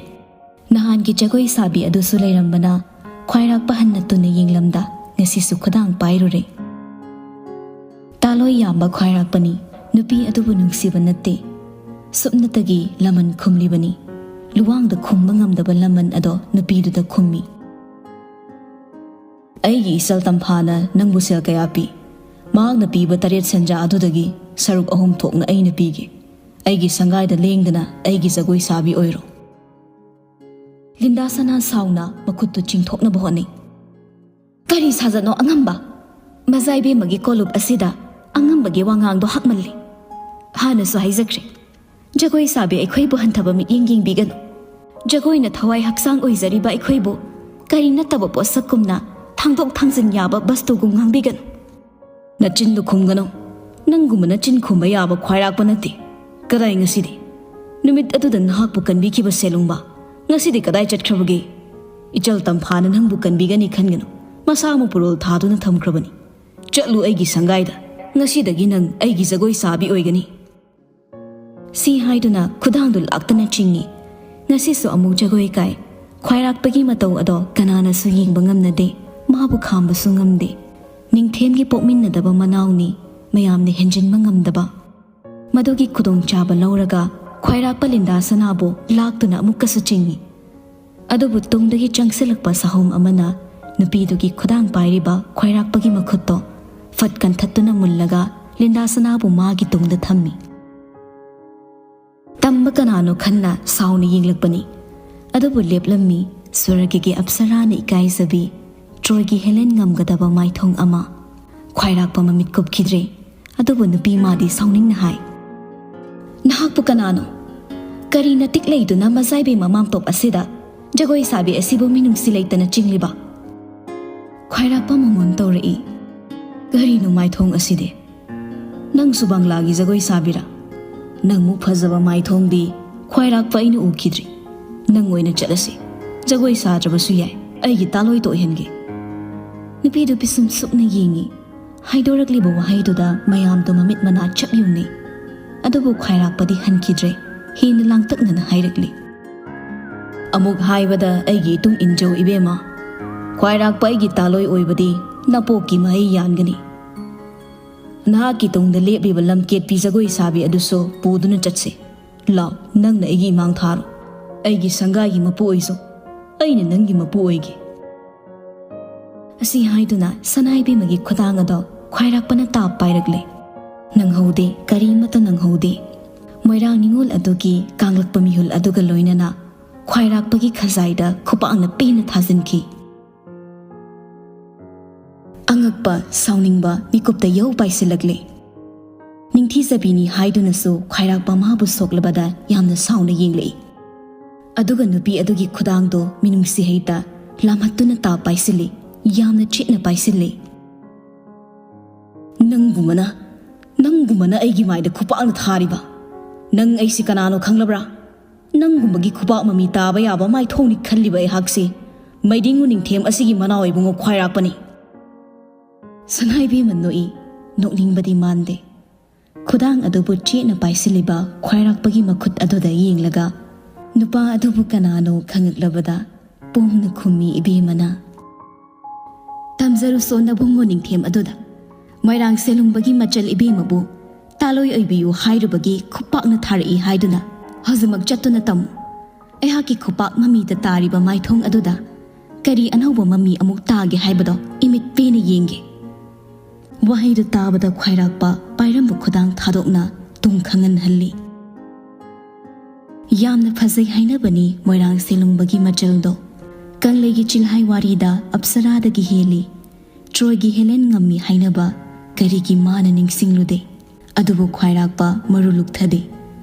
ꯅꯍꯥꯟꯒꯤ ꯖꯒꯣꯏ ꯁꯥꯕꯤ ꯑꯗꯨꯁꯨ ꯂꯩꯔꯝꯕꯅ ꯈ꯭ꯋꯥꯏꯔꯥꯛꯄ ꯍꯟꯅ ꯇꯨꯅ ꯌꯦꯡꯂꯝꯗ ꯉꯁꯤꯁꯨ ꯈꯨꯗꯥꯡ ꯄꯥꯏꯔꯨꯔꯦ꯫ ꯇꯥꯂꯣꯏ ꯌꯥꯝꯕ ꯈ꯭ꯋꯥꯏꯔꯥꯛꯄꯅꯤ, ꯅꯨꯄꯤ ꯑꯗꯨꯕꯨ ꯅꯨꯡꯁꯤꯕ ꯅꯠꯇꯦ꯫ ꯁꯨꯞꯅꯇꯒꯤ ꯂꯃꯟ ꯈꯨꯝꯂꯤꯕꯅꯤ꯫ ꯂꯨꯋꯥꯡꯗ ꯈꯨꯝꯕ ꯉꯝꯗꯕ ꯂꯃꯟ ꯑꯗꯣ ꯅꯨꯄꯤꯗꯨꯗ ꯈꯨꯝꯃꯤ꯫ "ꯑꯩꯒꯤ ꯏꯆꯜ ꯇꯝꯐꯥꯅ ꯅꯪꯕꯨ ꯁꯦꯜ ꯀꯌꯥ ꯄꯤ? ꯃꯍꯥꯛꯅ ꯄꯤꯕ ꯇꯔꯦꯠ ꯁꯦꯟꯖꯥ ꯑꯗꯨꯗꯒꯤ ꯁꯔꯨꯛ ꯑꯍꯨꯝ ꯊꯣꯛꯅ ꯑꯩꯅ ꯄꯤꯒꯦ꯫ ꯑꯩꯒꯤ ꯁꯪꯒꯥꯏꯗ ꯂꯦꯡꯗꯅ ꯑꯩꯒꯤ ꯖꯒꯣꯏ ꯁꯥꯕꯤ ꯑꯣꯏꯔꯣ꯫" ꯂꯤꯟꯗꯥ ꯁꯅꯥ ꯁꯥꯎꯅ ꯃꯈꯨꯠꯇꯨ ꯆꯤꯡꯊꯣꯛꯅꯕ ꯍꯣꯠꯅꯩ꯫ "ꯀꯔꯤ ꯁꯥꯖꯠꯅꯣ ꯑꯉꯝꯕ? ꯃꯖꯥꯏꯕꯦꯝꯃꯒꯤ ꯀꯣꯂꯨꯞ ꯑꯁꯤꯗ ꯑꯉꯝꯕꯒꯤ ꯋꯥꯉꯥꯡꯗꯣ ꯍꯛꯃꯜꯂꯤ꯫ ꯍꯥꯟꯅꯁꯨ ꯍꯥꯏꯖꯈ꯭ꯔꯦ, ꯖꯒꯣꯏ ꯁꯥꯕꯤ ꯑꯩꯈꯣꯏꯕꯨ ꯍꯟꯊꯕ ꯃꯤꯠꯌꯦꯡ ꯌꯦꯡꯕꯤꯒꯅꯨ꯫ ꯖꯒꯣꯏꯅ ꯊꯋꯥꯏ ꯍꯛꯆꯥꯡ ꯑꯣꯏꯖꯔꯤꯕ ꯑꯩꯈꯣꯏꯕꯨ ꯀꯔꯤ ꯅꯠꯇꯕ ꯄꯣꯠꯁꯛꯀꯨꯝꯅ ꯊꯥꯡꯗꯣꯛ ꯊꯥꯡꯖꯤꯟ ꯌꯥꯕ ꯕꯁꯇꯨꯒꯨꯝ ꯉꯥꯡꯕꯤꯒꯅꯨ꯫" "ꯅꯆꯤꯟꯗꯨ ꯈꯨꯝꯒꯅꯨ꯫ ꯅꯪꯒꯨꯝꯕ ꯅꯆꯤꯟ ꯈꯨꯝꯕ ꯌꯥꯕ ꯈ꯭ꯋꯥꯏꯔꯥꯛꯄ ꯅꯠꯇꯦ꯫ ꯀꯗꯥꯏ ꯉꯁꯤꯗꯤ? ꯅꯨꯃꯤꯠ ꯑꯗꯨꯗ ꯅꯍꯥꯛꯄꯨ ꯀꯟꯕꯤꯈꯤꯕ ꯁꯦꯂꯨꯡꯕ ꯉꯁꯤꯗꯤ ꯀꯗꯥꯏ ꯆꯠꯈ꯭ꯔꯕꯒꯦ? ꯏꯆꯜ ꯇꯝꯐꯥꯅ ꯅꯪꯕꯨ ꯀꯟꯕꯤꯒꯅꯤ ꯈꯟꯒꯅꯨ꯫ ꯃꯁꯥ ꯑꯃ ꯄꯨꯔꯣꯜ ꯊꯥꯗꯨꯅ ꯊꯝꯈ꯭ꯔꯕꯅꯤ꯫ ꯆꯠꯂꯨ ꯑꯩꯒꯤ ꯁꯪꯒꯥꯏꯗ꯫ "ꯉꯁꯤꯗꯒꯤ ꯅꯪ ꯑꯩꯒꯤ ꯖꯒꯣꯏ ꯁꯥꯕꯤ ꯑꯣꯏꯒꯅꯤ"꯫ ꯁꯤ ꯍꯥꯏꯗꯨꯅ ꯈꯨꯗꯥꯡꯗꯨ ꯂꯥꯛꯇꯅ ꯆꯤꯡꯏ꯫ ꯉꯁꯤꯁꯨ ꯑꯃꯨꯛ ꯖꯒꯣꯏ ꯀꯥꯏ꯫ ꯈ꯭ꯋꯥꯏꯔꯥꯛꯄꯒꯤ ꯃꯇꯧ ꯑꯗꯣ ꯀꯅꯥꯅꯁꯨ ꯌꯦꯡꯕ ꯉꯝꯅꯗꯦ, ꯃꯥꯕꯨ ꯈꯥꯝꯕꯁꯨ ꯉꯝꯗꯦ꯫ ꯅꯤꯡꯊꯦꯝꯒꯤ ꯄꯣꯛꯃꯤꯟꯅꯗꯕ ꯃꯅꯥꯎꯅꯤ, ꯃꯌꯥꯝꯅ ꯍꯦꯟꯖꯤꯟꯕ ꯉꯝꯗꯕ꯫ ꯃꯗꯨꯒꯤ ꯈꯨꯗꯣꯡꯆꯥꯕ ꯂꯧꯔꯒ ꯈ꯭ꯋꯥꯏꯔꯥꯛꯄ ꯂꯤꯟꯗꯥ ꯁꯅꯥꯕꯨ ꯂꯥꯛꯇꯨꯅ ꯑꯃꯨꯛꯀꯁꯨ ꯆꯤꯡꯏ꯫ ꯑꯗꯨꯕꯨ ꯇꯨꯡꯗꯒꯤ ꯆꯪꯁꯤꯜꯂꯛꯄ ꯁꯥꯍꯣꯝ ꯑꯃꯅ ꯅꯨꯄꯤꯗꯨꯒꯤ ꯈꯨꯗꯥꯡ ꯄꯥꯏꯔꯤꯕ ꯈ꯭ꯋꯥꯏꯔꯥꯛꯄꯒꯤ ꯃꯈꯨꯠꯇꯣ ꯐꯠ ꯀꯟꯊꯠꯇꯨꯅ ꯃꯨꯜꯂꯒ ꯂꯤꯟꯗꯥ ꯁꯅꯥꯕꯨ ꯃꯥꯒꯤ ꯇꯨꯡꯗ ꯊꯝꯃꯤ꯫ ꯇꯝꯕ ꯀꯅꯥꯅꯣ ꯈꯟꯅ ꯁꯥꯎꯅ ꯌꯦꯡꯂꯛꯄꯅꯤ꯫ ꯑꯗꯨꯕꯨ ꯂꯦꯞꯂꯝꯃꯤ ꯁ꯭ꯋꯔꯒꯒꯤ ꯑꯞꯁꯔꯥꯅ ꯏꯀꯥꯏꯖꯕꯤ, ꯇ꯭ꯔꯣꯏꯒꯤ ꯍꯦꯂꯦꯟ ꯉꯝꯒꯗꯕ ꯃꯥꯏꯊꯣꯡ ꯑꯃ꯫ ꯈ꯭ꯋꯥꯏꯔꯥꯛꯄ ꯃꯃꯤꯠ ꯀꯨꯞꯈꯤꯗ꯭ꯔꯦ꯫ ꯑꯗꯨꯕꯨ ꯅꯨꯄꯤ ꯃꯥꯗꯤ ꯁꯥꯎꯅꯤꯡꯅ ꯍꯥꯏ, "ꯅꯍꯥꯛꯄꯨ ꯀꯅꯥꯅꯣ? ꯀꯔꯤ ꯅꯇꯤꯛ ꯂꯩꯗꯨꯅ ꯃꯖꯥꯏꯕꯤ ꯃꯃꯥꯝꯇꯣꯞ ꯑꯁꯤꯗ ꯖꯒꯣꯏ ꯁꯥꯕꯤ ꯑꯁꯤꯕꯨ ꯃꯤꯅꯨꯡꯁꯤ ꯂꯩꯇꯅ ꯆꯤꯡꯂꯤꯕ?" ꯈ꯭ꯋꯥꯏꯔꯥꯛꯄ ꯃꯃꯣꯟ ꯇꯧꯔꯛꯏ, "ꯀꯔꯤꯅꯣ ꯃꯥꯏꯊꯣꯡ ꯑꯁꯤꯗꯤ? ꯅꯪꯁꯨ ꯕꯪꯂꯥꯒꯤ ꯖꯒꯣꯏ ꯁꯥꯕꯤꯔꯥ? ꯅꯪꯃꯨꯛ ꯐꯖꯕ ꯃꯥꯏꯊꯣꯡꯗꯤ ꯈ꯭ꯋꯥꯏꯔꯥꯛꯄ ꯑꯩꯅ ꯎꯈꯤꯗ꯭ꯔꯤ꯫ ꯅꯪ ꯑꯣꯏꯅ ꯆꯠꯂꯁꯤ꯫ ꯖꯒꯣꯏ ꯁꯥꯗ꯭ꯔꯕꯁꯨ ꯌꯥꯏ, ꯑꯩꯒꯤ ꯇꯥꯂꯣꯏꯗ ꯑꯣꯏꯍꯟꯒꯦ"꯫ ꯅꯨꯄꯤꯗꯨ ꯄꯤꯁꯨꯝ ꯁꯨꯛꯅ ꯌꯦꯡꯏ꯫ ꯍꯥꯏꯗꯣꯔꯛꯂꯤꯕ ꯋꯥꯍꯩꯗꯨꯗ ꯃꯌꯥꯝꯗꯣ ꯃꯃꯤꯠ ꯃꯅꯥ ꯆꯞ ꯌꯨꯡꯅꯩ꯫ ꯑꯗꯨꯕꯨ ꯈ꯭ꯋꯥꯏꯔꯥꯛꯄꯗꯤ ꯍꯟꯈꯤꯗ꯭ꯔꯦ, ꯍꯦꯟꯅ ꯂꯥꯡꯇꯛꯅꯅ ꯍꯥꯏꯔꯛꯂꯤ, "ꯑꯃꯨꯛ ꯍꯥꯏꯕꯗ ꯑꯩꯒꯤ ꯏꯇꯨꯡ ꯏꯟꯖꯧ ꯏꯕꯦꯝꯃ꯫ ꯈ꯭ꯋꯥꯏꯔꯥꯛꯄ ꯑꯩꯒꯤ ꯇꯥꯂꯣꯏ ꯑꯣꯏꯕꯗꯤ ꯅꯄꯣꯛꯀꯤ ꯃꯍꯩ ꯌꯥꯟꯒꯅꯤ꯫ ꯅꯍꯥꯛꯀꯤ ꯇꯨꯡꯗ ꯂꯦꯞꯂꯤꯕ ꯂꯝꯀꯦꯠꯄꯤ ꯖꯒꯣꯏ ꯁꯥꯕꯤ ꯑꯗꯨꯁꯨ ꯄꯨꯗꯨꯅ ꯆꯠꯁꯤ꯫ ꯂꯥꯎ, ꯅꯪꯅ ꯑꯩꯒꯤ ꯏꯃꯥꯡ ꯊꯥꯔꯣ꯫ ꯑꯩꯒꯤ ꯁꯪꯒꯥꯏꯒꯤ ꯃꯄꯨ ꯑꯣꯏꯖꯧ꯫ ꯑꯩꯅ ꯅꯪꯒꯤ ꯃꯄꯨ ꯑꯣꯏꯒꯦ"꯫ ꯑꯁꯤ ꯍꯥꯏꯗꯨꯅ ꯁꯅꯥꯏꯕꯦꯝꯃꯒꯤ ꯈꯨꯗꯥꯡ ꯑꯗꯣ ꯈ꯭ꯋꯥꯏꯔꯥꯛꯄꯅ ꯇꯥꯞ ꯄꯥꯏꯔꯛꯂꯦ꯫ ꯅꯪꯍꯧꯗꯦ, ꯀꯔꯤꯃꯠꯇ ꯅꯪꯍꯧꯗꯦ꯫ ꯃꯣꯏꯔꯥꯡ ꯅꯤꯉꯣꯜ ꯑꯗꯨꯒꯤ ꯀꯥꯡꯂꯛꯄ ꯃꯤꯍꯨꯜ ꯑꯗꯨꯒ ꯂꯣꯏꯅꯅ ꯈ꯭ꯋꯥꯏꯔꯥꯛꯄꯒꯤ ꯈꯖꯥꯏꯗ ꯈꯨꯄꯥꯛꯅ ꯄꯦꯟꯅ ꯊꯥꯖꯤꯟꯈꯤ꯫ ꯑꯉꯛꯄ, ꯁꯥꯎꯅꯤꯡꯕ ꯃꯤꯀꯨꯞꯇ ꯌꯧ ꯄꯥꯏꯁꯤꯜꯂꯛꯂꯦ꯫ ꯅꯤꯡꯊꯤꯖꯕꯤꯅꯤ ꯍꯥꯏꯗꯨꯅꯁꯨ ꯈ꯭ꯋꯥꯏꯔꯥꯛꯄ ꯃꯥꯕꯨ ꯁꯣꯛꯂꯕꯗ ꯌꯥꯝꯅ ꯁꯥꯎꯅ ꯌꯦꯡꯂꯛꯏ꯫ ꯑꯗꯨꯒ ꯅꯨꯄꯤ ꯑꯗꯨꯒꯤ ꯈꯨꯗꯥꯡꯗꯣ ꯃꯤꯅꯨꯡꯁꯤ ꯍꯩꯇ ꯂꯥꯝꯍꯠꯇꯨꯅ ꯇꯥꯞ ꯄꯥꯏꯁꯤꯜꯂꯤ, ꯌꯥꯝꯅ ꯆꯦꯠꯅ ꯄꯥꯏꯁꯤꯜꯂꯤ꯫ "ꯅꯪꯒꯨꯝꯕꯅ, ꯅꯪꯒꯨꯝꯕꯅ ꯑꯩꯒꯤ ꯃꯥꯏꯗ ꯈꯨꯄꯥꯛꯅ ꯊꯥꯔꯤꯕ? ꯅꯪ ꯑꯩꯁꯤ ꯀꯅꯥꯅꯣ ꯈꯪꯂꯕ꯭ꯔꯥ? ꯅꯪꯒꯨꯝꯕꯒꯤ ꯈꯨꯄꯥꯛ ꯃꯃꯤ ꯇꯥꯕ ꯌꯥꯕ ꯃꯥꯏꯊꯣꯡꯅꯤ ꯈꯜꯂꯤꯕ ꯑꯩꯍꯥꯛꯁꯤ ꯃꯩꯗꯤꯡꯉꯨ ꯅꯤꯡꯊꯦꯝ ꯑꯁꯤꯒꯤ ꯃꯅꯥꯎ ꯏꯕꯨꯡꯉꯣ ꯈ꯭ꯋꯥꯏꯔꯥꯛꯄꯅꯤ"꯫ ꯁꯅꯥꯏꯕꯦꯝꯃ ꯅꯣꯛꯏ꯫ ꯅꯣꯛꯅꯤꯡꯕꯗꯤ ꯃꯥꯟꯗꯦ꯫ ꯈꯨꯗꯥꯡ ꯑꯗꯨꯕꯨ ꯆꯦꯠꯅ ꯄꯥꯏꯁꯤꯜꯂꯤꯕ ꯈ꯭ꯋꯥꯏꯔꯥꯛꯄꯒꯤ ꯃꯈꯨꯠ ꯑꯗꯨꯗ ꯌꯦꯡꯂꯒ, "ꯅꯨꯄꯥ ꯑꯗꯨꯕꯨ ꯀꯅꯥꯅꯣ?" ꯈꯪꯉꯛꯂꯕꯗ ꯄꯣꯡꯅ ꯈꯨꯝꯃꯤ ꯏꯕꯦꯝꯃꯅ꯫ "ꯇꯝꯖꯔꯨꯁꯣ ꯅꯕꯨꯡꯉꯣ ꯅꯤꯡꯊꯦꯝ ꯑꯗꯨꯗ꯫ ꯃꯣꯏꯔꯥꯡ ꯁꯦꯂꯨꯡꯕꯒꯤ ꯃꯆꯜ ꯏꯕꯦꯝꯃꯕꯨ ꯇꯥꯂꯣꯏ ꯑꯣꯏꯕꯤꯌꯨ ꯍꯥꯏꯔꯨꯕꯒꯤ ꯈꯨꯄꯥꯛꯅ ꯊꯥꯔꯛꯏ ꯍꯥꯏꯗꯨꯅ ꯍꯧꯖꯤꯛꯃꯛ ꯆꯠꯇꯨꯅ ꯇꯝꯃꯨ꯫ ꯑꯩꯍꯥꯛꯀꯤ ꯈꯨꯄꯥꯛ ꯃꯃꯤꯗ ꯇꯥꯔꯤꯕ ꯃꯥꯏꯊꯣꯡ ꯑꯗꯨꯗ ꯀꯔꯤ ꯑꯅꯧꯕ ꯃꯃꯤ ꯑꯃꯨꯛ ꯇꯥꯒꯦ ꯍꯥꯏꯕꯗꯣ ꯏꯃꯤꯠ ꯄꯦꯅ ꯌꯦꯡꯒꯦ꯫" ꯋꯥꯍꯩꯗꯨ ꯇꯥꯕꯗ ꯈ꯭ꯋꯥꯏꯔꯥꯛꯄ ꯄꯥꯏꯔꯝꯕ ꯈꯨꯗꯥꯡ ꯊꯥꯗꯣꯛꯅ ꯇꯨꯡ ꯈꯪꯍꯟꯍꯜꯂꯤ꯫ ꯌꯥꯝꯅ ꯐꯖꯩ ꯍꯥꯏꯅꯕꯅꯤ ꯃꯣꯏꯔꯥꯡ ꯁꯦꯂꯨꯡꯕꯒꯤ ꯃꯆꯜꯗꯣ꯫ ꯀꯪꯂꯩꯒꯤ ꯆꯤꯜꯍꯥꯏ ꯋꯥꯔꯤꯗ ꯑꯞꯁꯔꯥꯗꯒꯤ ꯍꯦꯜꯂꯤ꯫ ꯇ꯭ꯔꯣꯏꯒꯤ ꯍꯦꯂꯦꯟ ꯉꯝꯃꯤ ꯍꯥꯏꯅꯕ ꯀꯔꯤꯒꯤ ꯃꯥꯅ ꯅꯤꯡꯁꯤꯡꯂꯨꯗꯦ? ꯑꯗꯨꯕꯨ ꯈ꯭ꯋꯥꯏꯔꯥꯛꯄ ꯃꯔꯨ ꯂꯨꯛꯊꯗꯦ꯫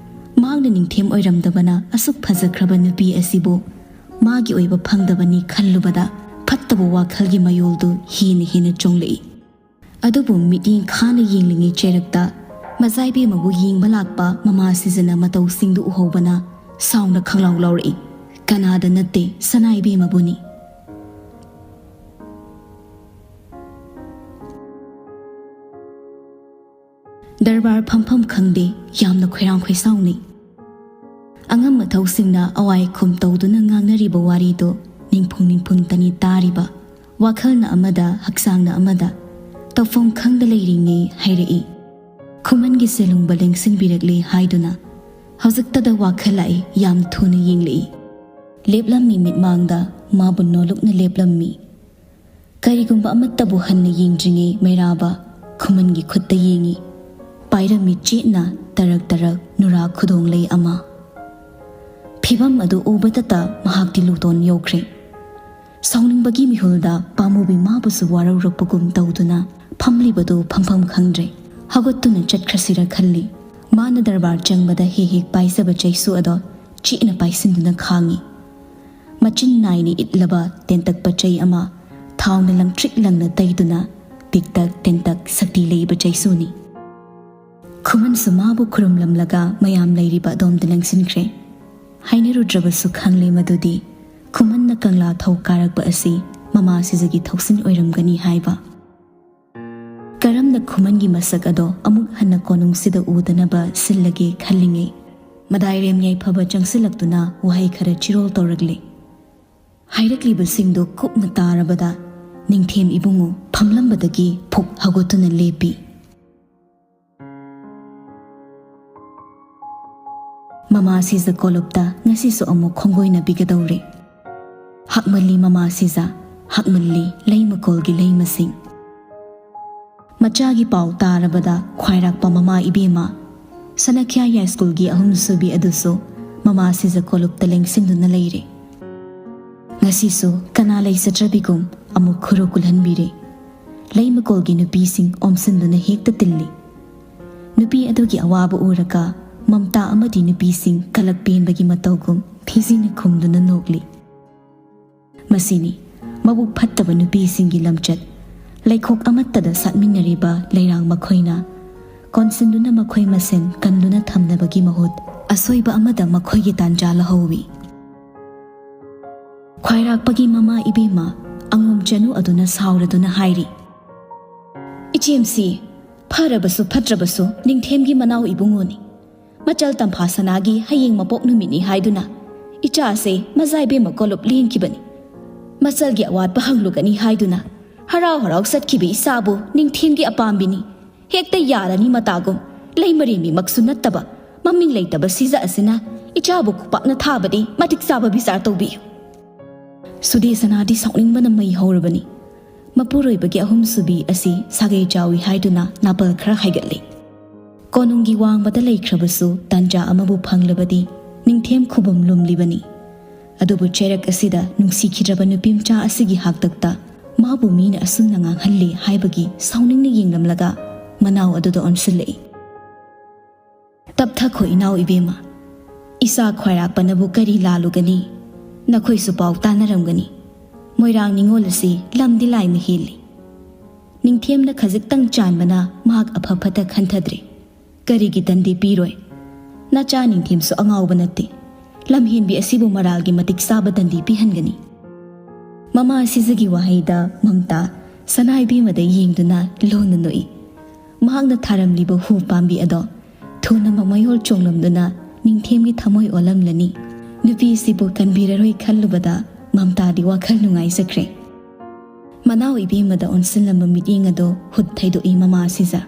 ꯃꯍꯥꯛꯅ ꯅꯤꯡꯊꯦꯝ ꯑꯣꯏꯔꯝꯗꯕꯅ ꯑꯁꯨꯛ ꯐꯖꯈ꯭ꯔꯕ ꯅꯨꯄꯤ ꯑꯁꯤꯕꯨ ꯃꯥꯒꯤ ꯑꯣꯏꯕ ꯐꯪꯗꯕꯅꯤ ꯈꯜꯂꯨꯕꯗ ꯐꯠꯇꯕ ꯋꯥꯈꯜꯒꯤ ꯃꯌꯣꯜꯗꯨ ꯍꯦꯟꯅ ꯍꯦꯟꯅ ꯆꯣꯡꯂꯛꯏ꯫ ꯑꯗꯨꯕꯨ ꯃꯤꯠꯌꯦꯡ ꯈꯥꯅ ꯌꯦꯡꯂꯤꯉꯩ ꯆꯩꯔꯛꯇ ꯃꯆꯥꯏꯕꯦꯝꯃꯕꯨ ꯌꯦꯡꯕ ꯂꯥꯛꯄ ꯃꯃꯥ ꯁꯤꯖꯅ ꯃꯇꯧꯁꯤꯡꯗꯨ ꯎꯍꯧꯕꯅ ꯁꯥꯎꯅ ꯈꯪꯂꯥꯎ ꯂꯥꯎꯔꯛꯏ꯫ ꯀꯅꯥꯗ ꯅꯠꯇꯦ, ꯁꯅꯥꯏꯕꯦꯝꯃꯕꯨꯅꯤ꯫ ꯗꯔꯕꯥꯔ ꯐꯝꯐꯝ ꯈꯪꯗꯦ, ꯌꯥꯝꯅ ꯈꯣꯏꯔꯥꯡ ꯈꯣꯏꯁꯥꯎꯅꯩ꯫ ꯑꯉꯝ ꯑꯊꯧꯁꯤꯡꯅ ꯑꯋꯥꯏ ꯈꯨꯝ ꯇꯧꯗꯨꯅ ꯉꯥꯡꯅꯔꯤꯕ ꯋꯥꯔꯤꯗꯨ ꯅꯤꯡꯐꯨꯡ ꯅꯤꯡꯐꯨꯡꯇꯅꯤ ꯇꯥꯔꯤꯕ꯫ ꯋꯥꯈꯜꯅ ꯑꯃꯗ, ꯍꯛꯆꯥꯡꯅ ꯑꯃꯗ, ꯇꯧꯐꯝ ꯈꯪꯗ ꯂꯩꯔꯤꯉꯩ ꯍꯥꯏꯔꯛꯏ꯫ ꯈꯨꯃꯟꯒꯤ ꯁꯦꯂꯨꯡꯕ ꯂꯦꯡꯁꯤꯟꯕꯤꯔꯛꯂꯦ ꯍꯥꯏꯗꯨꯅ ꯍꯧꯖꯤꯛꯇꯗ ꯋꯥꯈꯜ ꯂꯥꯛꯏ, ꯌꯥꯝ ꯊꯨꯅ ꯌꯦꯡꯂꯛꯏ꯫ ꯂꯦꯞꯂꯝꯃꯤ ꯃꯤꯠꯃꯥꯡꯗ ꯃꯥꯕꯨ ꯅꯣꯂꯨꯛꯅ ꯂꯦꯞꯂꯝꯃꯤ꯫ ꯀꯔꯤꯒꯨꯝꯕ ꯑꯃꯠꯇꯕꯨ ꯍꯟꯅ ꯌꯦꯡꯗ꯭ꯔꯤꯉꯩ ꯃꯩꯔꯥꯕ ꯈꯨꯃꯟꯒꯤ ꯈꯨꯠꯇ ꯌꯦꯡꯉꯤ꯫ ꯄꯥꯏꯔꯝꯃꯤ ꯆꯦꯠꯅ ꯇꯔꯛ ꯇꯔꯛ ꯅꯨꯔꯥ ꯈꯨꯗꯣꯡꯂꯩ ꯑꯃ꯫ ꯐꯤꯚꯝ ꯑꯗꯨ ꯎꯕꯇꯇ ꯃꯍꯥꯛꯇꯤ ꯂꯨꯇꯣꯟ ꯌꯧꯈ꯭ꯔꯦ꯫ ꯁꯥꯎꯅꯤꯡꯕꯒꯤ ꯃꯤꯍꯨꯜꯗ ꯄꯥꯝꯃꯨꯕꯤ ꯃꯥꯕꯨꯁꯨ ꯋꯥꯔꯧꯔꯛꯄꯒꯨꯝ ꯇꯧꯗꯨꯅ ꯐꯝꯂꯤꯕꯗꯨ ꯐꯝꯐꯝ ꯈꯪꯗ꯭ꯔꯦ꯫ ꯍꯧꯒꯠꯇꯨꯅ ꯆꯠꯈ꯭ꯔꯁꯤꯔ ꯈꯜꯂꯤ꯫ ꯃꯥꯅ ꯗꯔꯕꯥꯔ ꯆꯪꯕꯗ ꯍꯦꯛ ꯍꯦꯛ ꯄꯥꯏꯖꯕ ꯆꯩꯁꯨ ꯑꯗꯣ ꯆꯦꯠꯅ ꯄꯥꯏꯁꯤꯟꯗꯨꯅ ꯈꯥꯡꯉꯤ꯫ ꯃꯆꯤꯟ ꯅꯥꯏꯅ ꯏꯠꯂꯕ ꯇꯦꯟꯇꯛꯄ ꯆꯩ ꯑꯃ ꯊꯥꯎꯅ ꯂꯪꯇ꯭ꯔꯤꯛ ꯂꯪꯅ ꯇꯩꯗꯨꯅ ꯇꯤꯛꯇꯛ ꯇꯦꯟꯇꯛ ꯁꯛꯇꯤ ꯂꯩꯕ ꯆꯩꯁꯨꯅꯤ꯫ ꯈꯨꯃꯟꯁꯨ ꯃꯥꯕꯨ ꯈꯨꯔꯨꯝꯂꯝꯂꯒ ꯃꯌꯥꯝ ꯂꯩꯔꯤꯕ ꯑꯗꯣꯝꯗ ꯂꯦꯡꯁꯤꯟꯈ꯭ꯔꯦ꯫ ꯍꯥꯏꯅꯔꯨꯗ꯭ꯔꯕꯁꯨ ꯈꯪꯂꯦ ꯃꯗꯨꯗꯤ ꯈꯨꯃꯟꯅ ꯀꯪꯂꯥ ꯊꯧ ꯀꯥꯔꯛꯄ ꯑꯁꯤ ꯃꯃꯥ ꯁꯤꯖꯒꯤ ꯊꯧꯁꯤꯟ ꯑꯣꯏꯔꯝꯒꯅꯤ ꯍꯥꯏꯕ꯫ ꯀꯔꯝꯅ ꯈꯨꯃꯟꯒꯤ ꯃꯁꯛ ꯑꯗꯣ ꯑꯃꯨꯛ ꯍꯟꯅ ꯀꯣꯅꯨꯡꯁꯤꯗ ꯎꯗꯅꯕ ꯁꯤꯜꯂꯒꯦ ꯈꯜꯂꯤꯉꯩ, ꯃꯗꯥꯏꯔꯦꯝ ꯌꯥꯏꯐꯕ ꯆꯪꯁꯤꯜꯂꯛꯇꯨꯅ ꯋꯥꯍꯩ ꯈꯔ ꯆꯤꯔꯣꯜ ꯇꯧꯔꯛꯂꯦ꯫ ꯍꯥꯏꯔꯛꯂꯤꯕꯁꯤꯡꯗꯨ ꯀꯨꯞꯅ ꯇꯥꯔꯕꯗ ꯅꯤꯡꯊꯦꯝ ꯏꯕꯨꯡꯉꯣ ꯐꯝꯂꯝꯕꯗꯒꯤ ꯐꯨꯛ ꯍꯧꯒꯠꯇꯨꯅ ꯂꯦꯞꯄꯤ꯫ ꯃꯃꯥ ꯁꯤꯖ ꯀꯣꯂꯨꯞꯇ ꯉꯁꯤꯁꯨ ꯑꯃꯨꯛ ꯈꯣꯡꯒꯣꯏꯅꯕꯤꯒꯗꯧꯔꯦ꯫ ꯍꯥꯛꯃꯜꯂꯤ ꯃꯃꯥ ꯁꯤꯖ, ꯍꯥꯛꯃꯜꯂꯤ ꯂꯩꯃꯀꯣꯜꯒꯤ ꯂꯩꯃꯁꯤꯡ꯫ ꯃꯆꯥꯒꯤ ꯄꯥꯎ ꯇꯥꯔꯕꯗ ꯈ꯭ꯋꯥꯏꯔꯥꯛꯄ ꯃꯃꯥ ꯏꯕꯦꯝꯃ, ꯁꯅꯈ꯭ꯌꯥ ꯌꯥꯏꯁ꯭ꯀꯨꯜꯒꯤ ꯑꯍꯨꯝꯁꯨꯕꯤ ꯑꯗꯨꯁꯨ ꯃꯃꯥ ꯁꯤꯖ ꯀꯣꯂꯨꯞꯇ ꯂꯦꯡꯁꯤꯟꯗꯨꯅ ꯂꯩꯔꯦ꯫ ꯉꯁꯤꯁꯨ ꯀꯅꯥ ꯂꯩꯖꯗ꯭ꯔꯕꯤꯒꯨꯝ ꯑꯃꯨꯛ ꯈꯨꯔꯨ ꯀꯨꯜꯍꯟꯕꯤꯔꯦ꯫ ꯂꯩꯃꯀꯣꯜꯒꯤ ꯅꯨꯄꯤꯁꯤꯡ ꯑꯣꯝꯁꯤꯟꯗꯨꯅ ꯍꯦꯛꯇ ꯇꯤꯜꯂꯤ꯫ ꯅꯨꯄꯤ ꯑꯗꯨꯒꯤ ꯑꯋꯥꯕ ꯎꯔꯒ ꯃꯝꯇꯥ ꯑꯃꯗꯤ ꯅꯨꯄꯤꯁꯤꯡ ꯀꯂꯛ ꯄꯦꯟꯕꯒꯤ ꯃꯇꯧꯒꯨꯝ ꯐꯤꯖꯤꯅ ꯈꯨꯝꯗꯨꯅ ꯅꯣꯛꯂꯤ꯫ ꯃꯁꯤꯅꯤ ꯃꯕꯨꯛ ꯐꯠꯇꯕ ꯅꯨꯄꯤꯁꯤꯡꯒꯤ ꯂꯝꯆꯠ꯫ ꯂꯩꯈꯣꯛ ꯑꯃꯠꯇꯗ ꯁꯥꯠꯃꯤꯟꯅꯔꯤꯕ ꯂꯩꯔꯥꯡ ꯃꯈꯣꯏꯅ ꯀꯣꯟꯁꯤꯟꯗꯨꯅ ꯃꯈꯣꯏ ꯃꯁꯦꯟ ꯀꯟꯗꯨꯅ ꯊꯝꯅꯕꯒꯤ ꯃꯍꯨꯠ, ꯑꯁꯣꯏꯕ ꯑꯃꯗ ꯃꯈꯣꯏꯒꯤ ꯇꯥꯟꯖꯥ ꯂꯧꯍꯧꯋꯤ꯫ ꯈ꯭ꯋꯥꯏꯔꯥꯛꯄꯒꯤ ꯃꯃꯥ ꯏꯕꯦꯝꯃ ꯑꯉꯣꯝ ꯆꯅꯨ ꯑꯗꯨꯅ ꯁꯥꯎꯔꯗꯨꯅ ꯍꯥꯏꯔꯤ, "ꯏꯆꯦꯝꯁꯤ, ꯐꯔꯕꯁꯨ ꯐꯠꯇ꯭ꯔꯕꯁꯨ ꯅꯤꯡꯊꯦꯝꯒꯤ ꯃꯅꯥꯎ ꯏꯕꯨꯡꯉꯣꯅꯤ꯫ ꯃꯆꯜ ꯇꯝꯐꯥ ꯁꯅꯥꯒꯤ ꯍꯌꯦꯡ ꯃꯄꯣꯛ ꯅꯨꯃꯤꯠꯅꯤ ꯍꯥꯏꯗꯨꯅ ꯏꯆꯥꯁꯦ ꯃꯖꯥ ꯏꯕꯦꯝꯃ ꯀꯣꯂꯨꯞ ꯂꯦꯟꯈꯤꯕꯅꯤ꯫ ꯃꯆꯜꯒꯤ ꯑꯋꯥꯠꯄ ꯍꯪꯂꯨꯒꯅꯤ ꯍꯥꯏꯗꯨꯅ ꯍꯔꯥꯎ ꯍꯔꯥꯎ ꯆꯠꯈꯤꯕ ꯏꯆꯥꯕꯨ ꯅꯤꯡꯊꯦꯝꯒꯤ ꯑꯄꯥꯝꯕꯤꯅꯤ꯫ ꯍꯦꯛꯇ ꯌꯥꯔꯅꯤ ꯃꯇꯥꯒꯨꯝ꯫ ꯂꯩꯃꯔꯦꯝꯕꯤꯃꯛꯁꯨ ꯅꯠꯇꯕ, ꯃꯃꯤꯡ ꯂꯩꯇꯕ ꯁꯤꯖ ꯑꯁꯤꯅ ꯏꯆꯥꯕꯨ ꯈꯨꯄꯥꯛꯅ ꯊꯥꯕꯗꯤ ꯃꯇꯤꯛ ꯆꯥꯕ ꯕꯤꯆꯥꯔ ꯇꯧꯕꯤꯌꯨ꯫" ꯁꯨꯗꯦꯁꯅꯥꯗꯤ ꯁꯥꯎꯅꯤꯡꯕꯅ ꯃꯩ ꯍꯧꯔꯕꯅꯤ꯫ ꯃꯄꯨꯔꯣꯏꯕꯒꯤ ꯑꯍꯨꯝꯁꯨꯕꯤ ꯑꯁꯤ ꯁꯥꯒꯩ ꯆꯥꯎꯏ ꯍꯥꯏꯗꯨꯅ ꯅꯥꯄꯜ ꯈꯔ ꯍꯥꯏꯒꯠꯂꯤ꯫ ꯀꯣꯅꯨꯡꯒꯤ ꯋꯥꯡꯃꯗ ꯂꯩꯈ꯭ꯔꯕꯁꯨ ꯇꯥꯟꯖꯥ ꯑꯃꯕꯨ ꯐꯪꯂꯕꯗꯤ ꯅꯤꯡꯊꯦꯝ ꯈꯨꯕꯝ ꯂꯨꯝꯂꯤꯕꯅꯤ꯫ ꯑꯗꯨꯕꯨ ꯆꯩꯔꯛ ꯑꯁꯤꯗ ꯅꯨꯡꯁꯤꯈꯤꯗ꯭ꯔꯕ ꯅꯨꯄꯤꯃꯆꯥ ꯑꯁꯤꯒꯤ ꯍꯥꯛꯇꯛꯇ ꯃꯥꯕꯨ ꯃꯤꯅ ꯑꯁꯨꯝꯅ ꯉꯥꯡꯍꯜꯂꯤ ꯍꯥꯏꯕꯒꯤ ꯁꯥꯎꯅꯤꯡꯅ ꯌꯦꯡꯂꯝꯂꯒ ꯃꯅꯥꯎ ꯑꯗꯨꯗ ꯑꯣꯟꯁꯤꯜꯂꯛꯏ꯫ "ꯇꯞꯊꯈꯣ ꯏꯅꯥꯎ ꯏꯕꯦꯝꯃ, ꯏꯆꯥ ꯈ꯭ꯋꯥꯏꯔꯥꯛꯄꯅꯕꯨ ꯀꯔꯤ ꯂꯥꯜꯂꯨꯒꯅꯤ? ꯅꯈꯣꯏꯁꯨ ꯄꯥꯎ ꯇꯥꯅꯔꯝꯒꯅꯤ꯫ ꯃꯣꯏꯔꯥꯡ ꯅꯤꯉꯣꯜ ꯑꯁꯤ ꯂꯝꯗꯤ ꯂꯥꯏꯅ ꯍꯦꯜꯂꯤ꯫ ꯅꯤꯡꯊꯦꯝꯅ ꯈꯖꯤꯛꯇꯪ ꯆꯥꯟꯕꯅ ꯃꯍꯥꯛ ꯑꯐ ꯐꯠꯇ ꯈꯟꯊꯗ꯭ꯔꯦ꯫ ꯀꯔꯤꯒꯤ ꯗꯟꯗꯤ ꯄꯤꯔꯣꯏ? ꯅꯆꯥ ꯅꯤꯡꯊꯦꯝꯁꯨ ꯑꯉꯥꯎꯕ ꯅꯠꯇꯦ꯫ ꯂꯝꯍꯦꯟꯕꯤ ꯑꯁꯤꯕꯨ ꯃꯔꯥꯜꯒꯤ ꯃꯇꯤꯛ ꯆꯥꯕ ꯗꯟꯗꯤ ꯄꯤꯍꯟꯒꯅꯤ꯫" ꯃꯃꯥ ꯁꯤꯖꯒꯤ ꯋꯥꯍꯩꯗ ꯃꯝꯇꯥ ꯁꯅꯥ ꯏꯕꯦꯝꯃꯗ ꯌꯦꯡꯗꯨꯅ ꯂꯣꯟꯅ ꯅꯣꯛꯏ꯫ ꯃꯍꯥꯛꯅ ꯊꯥꯔꯝꯂꯤꯕ ꯍꯨ ꯄꯥꯝꯕꯤ ꯑꯗꯣ ꯊꯨꯅꯃꯛ ꯃꯌꯣꯜ ꯆꯣꯡꯂꯝꯗꯨꯅ ꯅꯤꯡꯊꯦꯝꯒꯤ ꯊꯃꯣꯏ ꯑꯣꯜꯂꯝꯂꯅꯤ꯫ ꯅꯨꯄꯤꯁꯤꯕꯨ ꯀꯟꯕꯤꯔꯔꯣꯏ ꯈꯜꯂꯨꯕꯗ ꯃꯝꯇꯥꯗꯤ ꯋꯥꯈꯜ ꯅꯨꯡꯉꯥꯏꯖꯈ꯭ꯔꯦ꯫ ꯃꯅꯥꯎ ꯏꯕꯦꯝꯃꯗ ꯑꯣꯟꯁꯤꯜꯂꯝꯕ ꯃꯤꯠꯌꯦꯡ ꯑꯗꯣ ꯍꯨꯠ ꯊꯩꯗꯣꯛꯏ ꯃꯃꯥ ꯁꯤꯖ꯫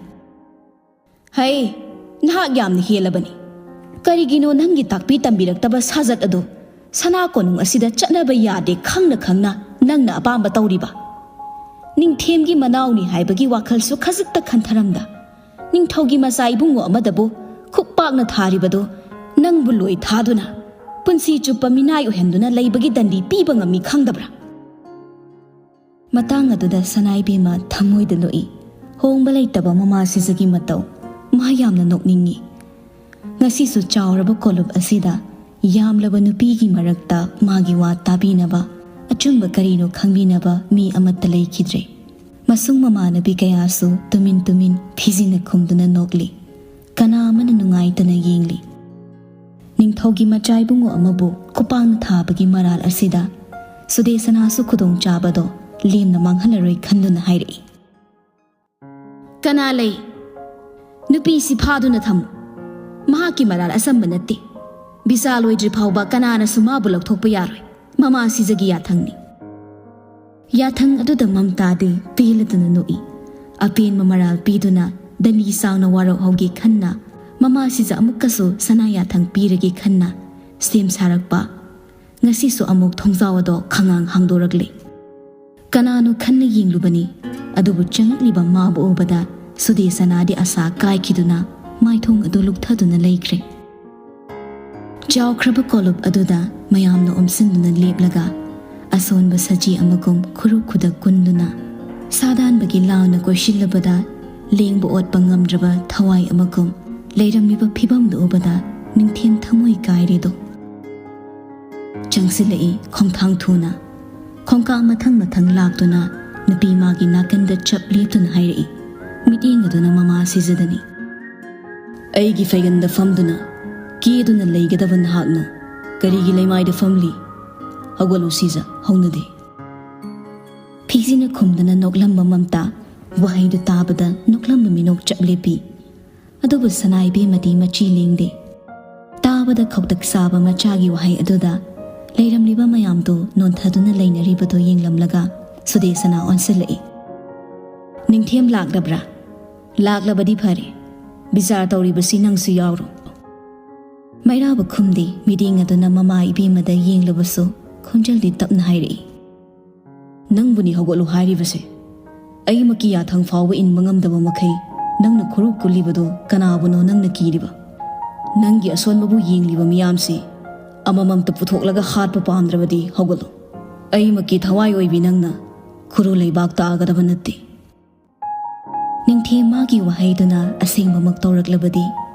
"ꯍꯩ, ꯅꯍꯥꯛ ꯌꯥꯝꯅ ꯍꯦꯜꯂꯕꯅꯤ꯫ ꯀꯔꯤꯒꯤꯅꯣ ꯅꯪꯒꯤ ꯇꯥꯛꯄꯤ ꯇꯝꯕꯤꯔꯛꯇꯕ ꯁꯥꯖꯠ ꯑꯗꯨ ꯁꯅꯥ ꯀꯣꯅꯨꯡ ꯑꯁꯤꯗ ꯆꯠꯅꯕ ꯌꯥꯗꯦ ꯈꯪꯅ ꯈꯪꯅ ꯅꯪꯅ ꯑꯄꯥꯝꯕ ꯇꯧꯔꯤꯕ? ꯅꯤꯡꯊꯦꯝꯒꯤ ꯃꯅꯥꯎꯅꯤ ꯍꯥꯏꯕꯒꯤ ꯋꯥꯈꯜꯁꯨ ꯈꯖꯤꯛꯇ ꯈꯟꯊꯔꯝꯗ, ꯅꯤꯡꯊꯧꯒꯤ ꯃꯆꯥ ꯏꯕꯨꯡꯉꯣ ꯑꯃꯗꯕꯨ ꯈꯨꯛ ꯄꯥꯛꯅ ꯊꯥꯔꯤꯕꯗꯨ ꯅꯪꯕꯨ ꯂꯣꯏ ꯊꯥꯗꯨꯅ ꯄꯨꯟꯁꯤ ꯆꯨꯞꯄ ꯃꯤꯅꯥꯏ ꯑꯣꯏꯍꯟꯗꯨꯅ ꯂꯩꯕꯒꯤ ꯗꯟꯗꯤ ꯄꯤꯕ ꯉꯝꯃꯤ ꯈꯪꯗꯕ꯭ꯔꯥ?" ꯃꯇꯥꯡ ꯑꯗꯨꯗ ꯁꯅꯥꯏꯕꯦꯝꯃ ꯊꯃꯣꯏꯗ ꯅꯣꯛꯏ꯫ ꯍꯣꯡꯕ ꯂꯩꯇꯕ ꯃꯃꯥ ꯁꯤꯖꯒꯤ ꯃꯇꯧ ꯃꯥ ꯌꯥꯝꯅ ꯅꯣꯛꯅꯤꯡꯉꯤ꯫ ꯉꯁꯤꯁꯨ ꯆꯥꯎꯔꯕ ꯀꯣꯂꯨꯞ ꯑꯁꯤꯗ ꯌꯥꯝꯂꯕ ꯅꯨꯄꯤꯒꯤ ꯃꯔꯛꯇ ꯃꯥꯒꯤ ꯋꯥ ꯇꯥꯕꯤꯅꯕ, ꯑꯆꯨꯝꯕ ꯀꯔꯤꯅꯣ ꯈꯪꯕꯤꯅꯕ ꯃꯤ ꯑꯃꯠꯇ ꯂꯩꯈꯤꯗ꯭ꯔꯦ꯫ ꯃꯁꯨꯡ ꯃꯃꯥꯟꯅꯕꯤ ꯀꯌꯥꯁꯨ ꯇꯨꯃꯤꯟ ꯇꯨꯃꯤꯟ ꯐꯤꯖꯤꯟꯅ ꯈꯨꯝꯗꯨꯅ ꯅꯣꯛꯂꯤ꯫ ꯀꯅꯥ ꯑꯃꯅ ꯅꯨꯡꯉꯥꯏꯇꯅ ꯌꯦꯡꯂꯤ꯫ ꯅꯤꯡꯊꯧꯒꯤ ꯃꯆꯥ ꯏꯕꯨꯡꯉꯣ ꯑꯃꯕꯨ ꯈꯨꯄꯥꯡꯅ ꯊꯥꯕꯒꯤ ꯃꯔꯥꯜ ꯑꯁꯤꯗ ꯁꯨꯗꯦꯁꯅꯥꯁꯨ ꯈꯨꯗꯣꯡꯆꯥꯕꯗꯣ ꯂꯦꯝꯅ ꯃꯥꯡꯍꯜꯂꯔꯣꯏ ꯈꯟꯗꯨꯅ ꯍꯥꯏꯔꯛꯏ꯫ "ꯀꯅꯥ ꯂꯩ? ꯅꯨꯄꯤꯁꯤ ꯐꯥꯗꯨꯅ ꯊꯝꯃꯨ꯫ ꯃꯍꯥꯛꯀꯤ ꯃꯔꯥꯜ ꯑꯆꯝꯕ ꯅꯠꯇꯦ꯫ ꯕꯤꯆꯥ ꯂꯣꯏꯗ꯭ꯔꯤ ꯐꯥꯎꯕ ꯀꯅꯥꯅꯁꯨ ꯃꯥꯕꯨ ꯂꯧꯊꯣꯛꯄ ꯌꯥꯔꯣꯏ꯫ ꯃꯃꯥ ꯁꯤꯖꯒꯤ ꯌꯥꯊꯪꯅꯤ꯫" ꯌꯥꯊꯪ ꯑꯗꯨꯗ ꯃꯝꯇꯥꯗꯤ ꯄꯦꯜꯂꯗꯨꯅ ꯅꯣꯛꯏ꯫ ꯑꯄꯦꯟꯕ ꯃꯔꯥꯜ ꯄꯤꯗꯨꯅ ꯗꯟꯗꯤ ꯆꯥꯎꯅ ꯋꯥꯔꯧ ꯍꯧꯒꯦ ꯈꯟꯅ, ꯃꯃꯥ ꯁꯤꯖ ꯑꯃꯨꯛꯀꯁꯨ ꯁꯅꯥ ꯌꯥꯊꯪ ꯄꯤꯔꯒꯦ ꯈꯟꯅ ꯁꯦꯝ ꯁꯥꯔꯛꯄ꯫ ꯉꯁꯤꯁꯨ ꯑꯃꯨꯛ ꯊꯣꯡꯖꯥꯎ ꯑꯗꯣ ꯈꯉꯥꯡ ꯍꯥꯡꯗꯣꯔꯛꯂꯦ꯫ ꯀꯅꯥꯅꯣ ꯈꯟꯅ ꯌꯦꯡꯂꯨꯕꯅꯤ, ꯑꯗꯨꯕꯨ ꯆꯪꯂꯛꯂꯤꯕ ꯃꯥꯕꯨ ꯎꯕꯗ ꯁꯨꯗꯦꯁꯅꯥꯗꯤ ꯑꯁꯥ ꯀꯥꯏꯈꯤꯗꯨꯅ ꯃꯥꯏꯊꯣꯡ ꯑꯗꯨ ꯂꯨꯛꯊꯗꯨꯅ ꯂꯩꯈ꯭ꯔꯦ꯫ ꯆꯥꯎꯈ꯭ꯔꯕ ꯀꯣꯂꯨꯞ ꯑꯗꯨꯗ ꯃꯌꯥꯝꯅ ꯑꯣꯝꯁꯤꯟꯗꯨꯅ ꯂꯦꯞꯂꯒ, ꯑꯁꯣꯟꯕ ꯁꯖꯤ ꯑꯃꯒꯨꯝ ꯈꯨꯔꯨ ꯈꯨꯗꯛ ꯀꯨꯟꯗꯨꯅ, ꯁꯥꯗꯥꯟꯕꯒꯤ ꯂꯥꯡꯅ ꯀꯣꯏꯁꯤꯜꯂꯕꯗ ꯂꯦꯡꯕ ꯑꯣꯠꯄ ꯉꯝꯗ꯭ꯔꯕ ꯊꯋꯥꯏ ꯑꯃꯒꯨꯝ ꯂꯩꯔꯝꯂꯤꯕ ꯐꯤꯕꯝꯗꯨ ꯎꯕꯗ ꯅꯤꯡꯊꯦꯝ ꯊꯃꯣꯏ ꯀꯥꯏꯔꯦꯗꯣ꯫ ꯆꯪꯁꯤꯜꯂꯛꯏ ꯈꯣꯡꯊꯥꯡ ꯊꯨꯅ꯫ ꯈꯣꯡꯀꯥꯞ ꯃꯊꯪ ꯃꯊꯪ ꯂꯥꯛꯇꯨꯅ ꯅꯨꯄꯤ ꯃꯥꯒꯤ ꯅꯥꯀꯟꯗ ꯆꯞ ꯂꯦꯞꯇꯨꯅ ꯍꯥꯏꯔꯛꯏ꯫ ꯃꯤꯠꯌꯦꯡ ꯑꯗꯨꯅ ꯃꯃꯥ ꯁꯤꯖꯗꯅꯤ꯫ "ꯑꯩꯒꯤ ꯐꯩꯒꯟꯗ ꯐꯝꯗꯨꯅ ꯀꯦꯗꯨꯅ ꯂꯩꯒꯗꯕ ꯅꯍꯥꯛꯅ ꯀꯔꯤꯒꯤ ꯂꯩꯃꯥꯏꯗ ꯐꯝꯂꯤ? ꯍꯧꯒꯠꯂꯨ ꯁꯤꯖ, ꯍꯧꯅꯗꯦ꯫" ꯐꯤꯖꯤꯅ ꯈꯨꯝꯗꯨꯅ ꯅꯣꯛꯂꯝꯕ ꯃꯝꯇꯥ ꯋꯥꯍꯩꯗꯨ ꯇꯥꯕꯗ ꯅꯣꯛꯂꯝꯕ ꯃꯤꯅꯣꯛ ꯆꯞ ꯂꯦꯞꯄꯤ꯫ ꯑꯗꯨꯕꯨ ꯁꯅꯥ ꯏꯕꯦꯝꯃꯗꯤ ꯃꯆꯤ ꯂꯦꯡꯗꯦ꯫ ꯇꯥꯕꯗ ꯈꯧꯇꯛ ꯆꯥꯕ ꯃꯆꯥꯒꯤ ꯋꯥꯍꯩ ꯑꯗꯨꯗ ꯂꯩꯔꯝꯂꯤꯕ ꯃꯌꯥꯝꯗꯨ ꯅꯣꯟꯊꯗꯨꯅ ꯂꯩꯅꯔꯤꯕꯗꯨ ꯌꯦꯡꯂꯝꯂꯒ ꯁꯨꯗꯦꯁꯅꯥ ꯑꯣꯟꯁꯤꯜꯂꯛꯏ꯫ "ꯅꯤꯡꯊꯦꯝ ꯂꯥꯛꯂꯕ꯭ꯔꯥ? ꯂꯥꯛꯂꯕꯗꯤ ꯐꯔꯦ꯫ ꯕꯤꯆꯥꯔ ꯇꯧꯔꯤꯕꯁꯤ ꯅꯪꯁꯨ ꯌꯥꯎꯔꯣ꯫" ꯃꯩꯔꯥꯕ ꯈꯨꯝꯗꯦ꯫ ꯃꯤꯠꯌꯦꯡ ꯑꯗꯨꯅ ꯃꯃꯥ ꯏꯕꯦꯝꯃꯗ ꯌꯦꯡꯂꯕꯁꯨ ꯈꯣꯟꯖꯦꯜꯗꯤ ꯇꯞꯅ ꯍꯥꯏꯔꯛꯏ, "ꯅꯪꯕꯨꯅꯤ ꯍꯧꯒꯠꯂꯨ ꯍꯥꯏꯔꯤꯕꯁꯦ꯫ ꯑꯩꯃꯛꯀꯤ ꯌꯥꯊꯪ ꯐꯥꯎꯕ ꯏꯟꯕ ꯉꯝꯗꯕ ꯃꯈꯩ ꯅꯪꯅ ꯈꯨꯔꯨ ꯀꯨꯜꯂꯤꯕꯗꯨ ꯀꯅꯥꯕꯨꯅꯣ ꯅꯪꯅ ꯀꯤꯔꯤꯕ? ꯅꯪꯒꯤ ꯑꯁꯣꯟꯕꯕꯨ ꯌꯦꯡꯂꯤꯕ ꯃꯤꯌꯥꯝꯁꯤ ꯑꯃꯃꯝꯇ ꯄꯨꯊꯣꯛꯂꯒ ꯍꯥꯠꯄ ꯄꯥꯝꯗ꯭ꯔꯕꯗꯤ ꯍꯧꯒꯠꯂꯨ꯫ ꯑꯩꯃꯛꯀꯤ ꯊꯋꯥꯏ ꯑꯣꯏꯕꯤ ꯅꯪꯅ ꯈꯨꯔꯨ ꯂꯩꯕꯥꯛ ꯇꯥꯒꯗꯕ ꯅꯠꯇꯦ꯫" ꯅꯤꯡꯊꯦꯝ ꯃꯥꯒꯤ ꯋꯥꯍꯩꯗꯨꯅ ꯑꯁꯦꯡꯕꯃꯛ ꯇꯧꯔꯛꯂꯕꯗꯤ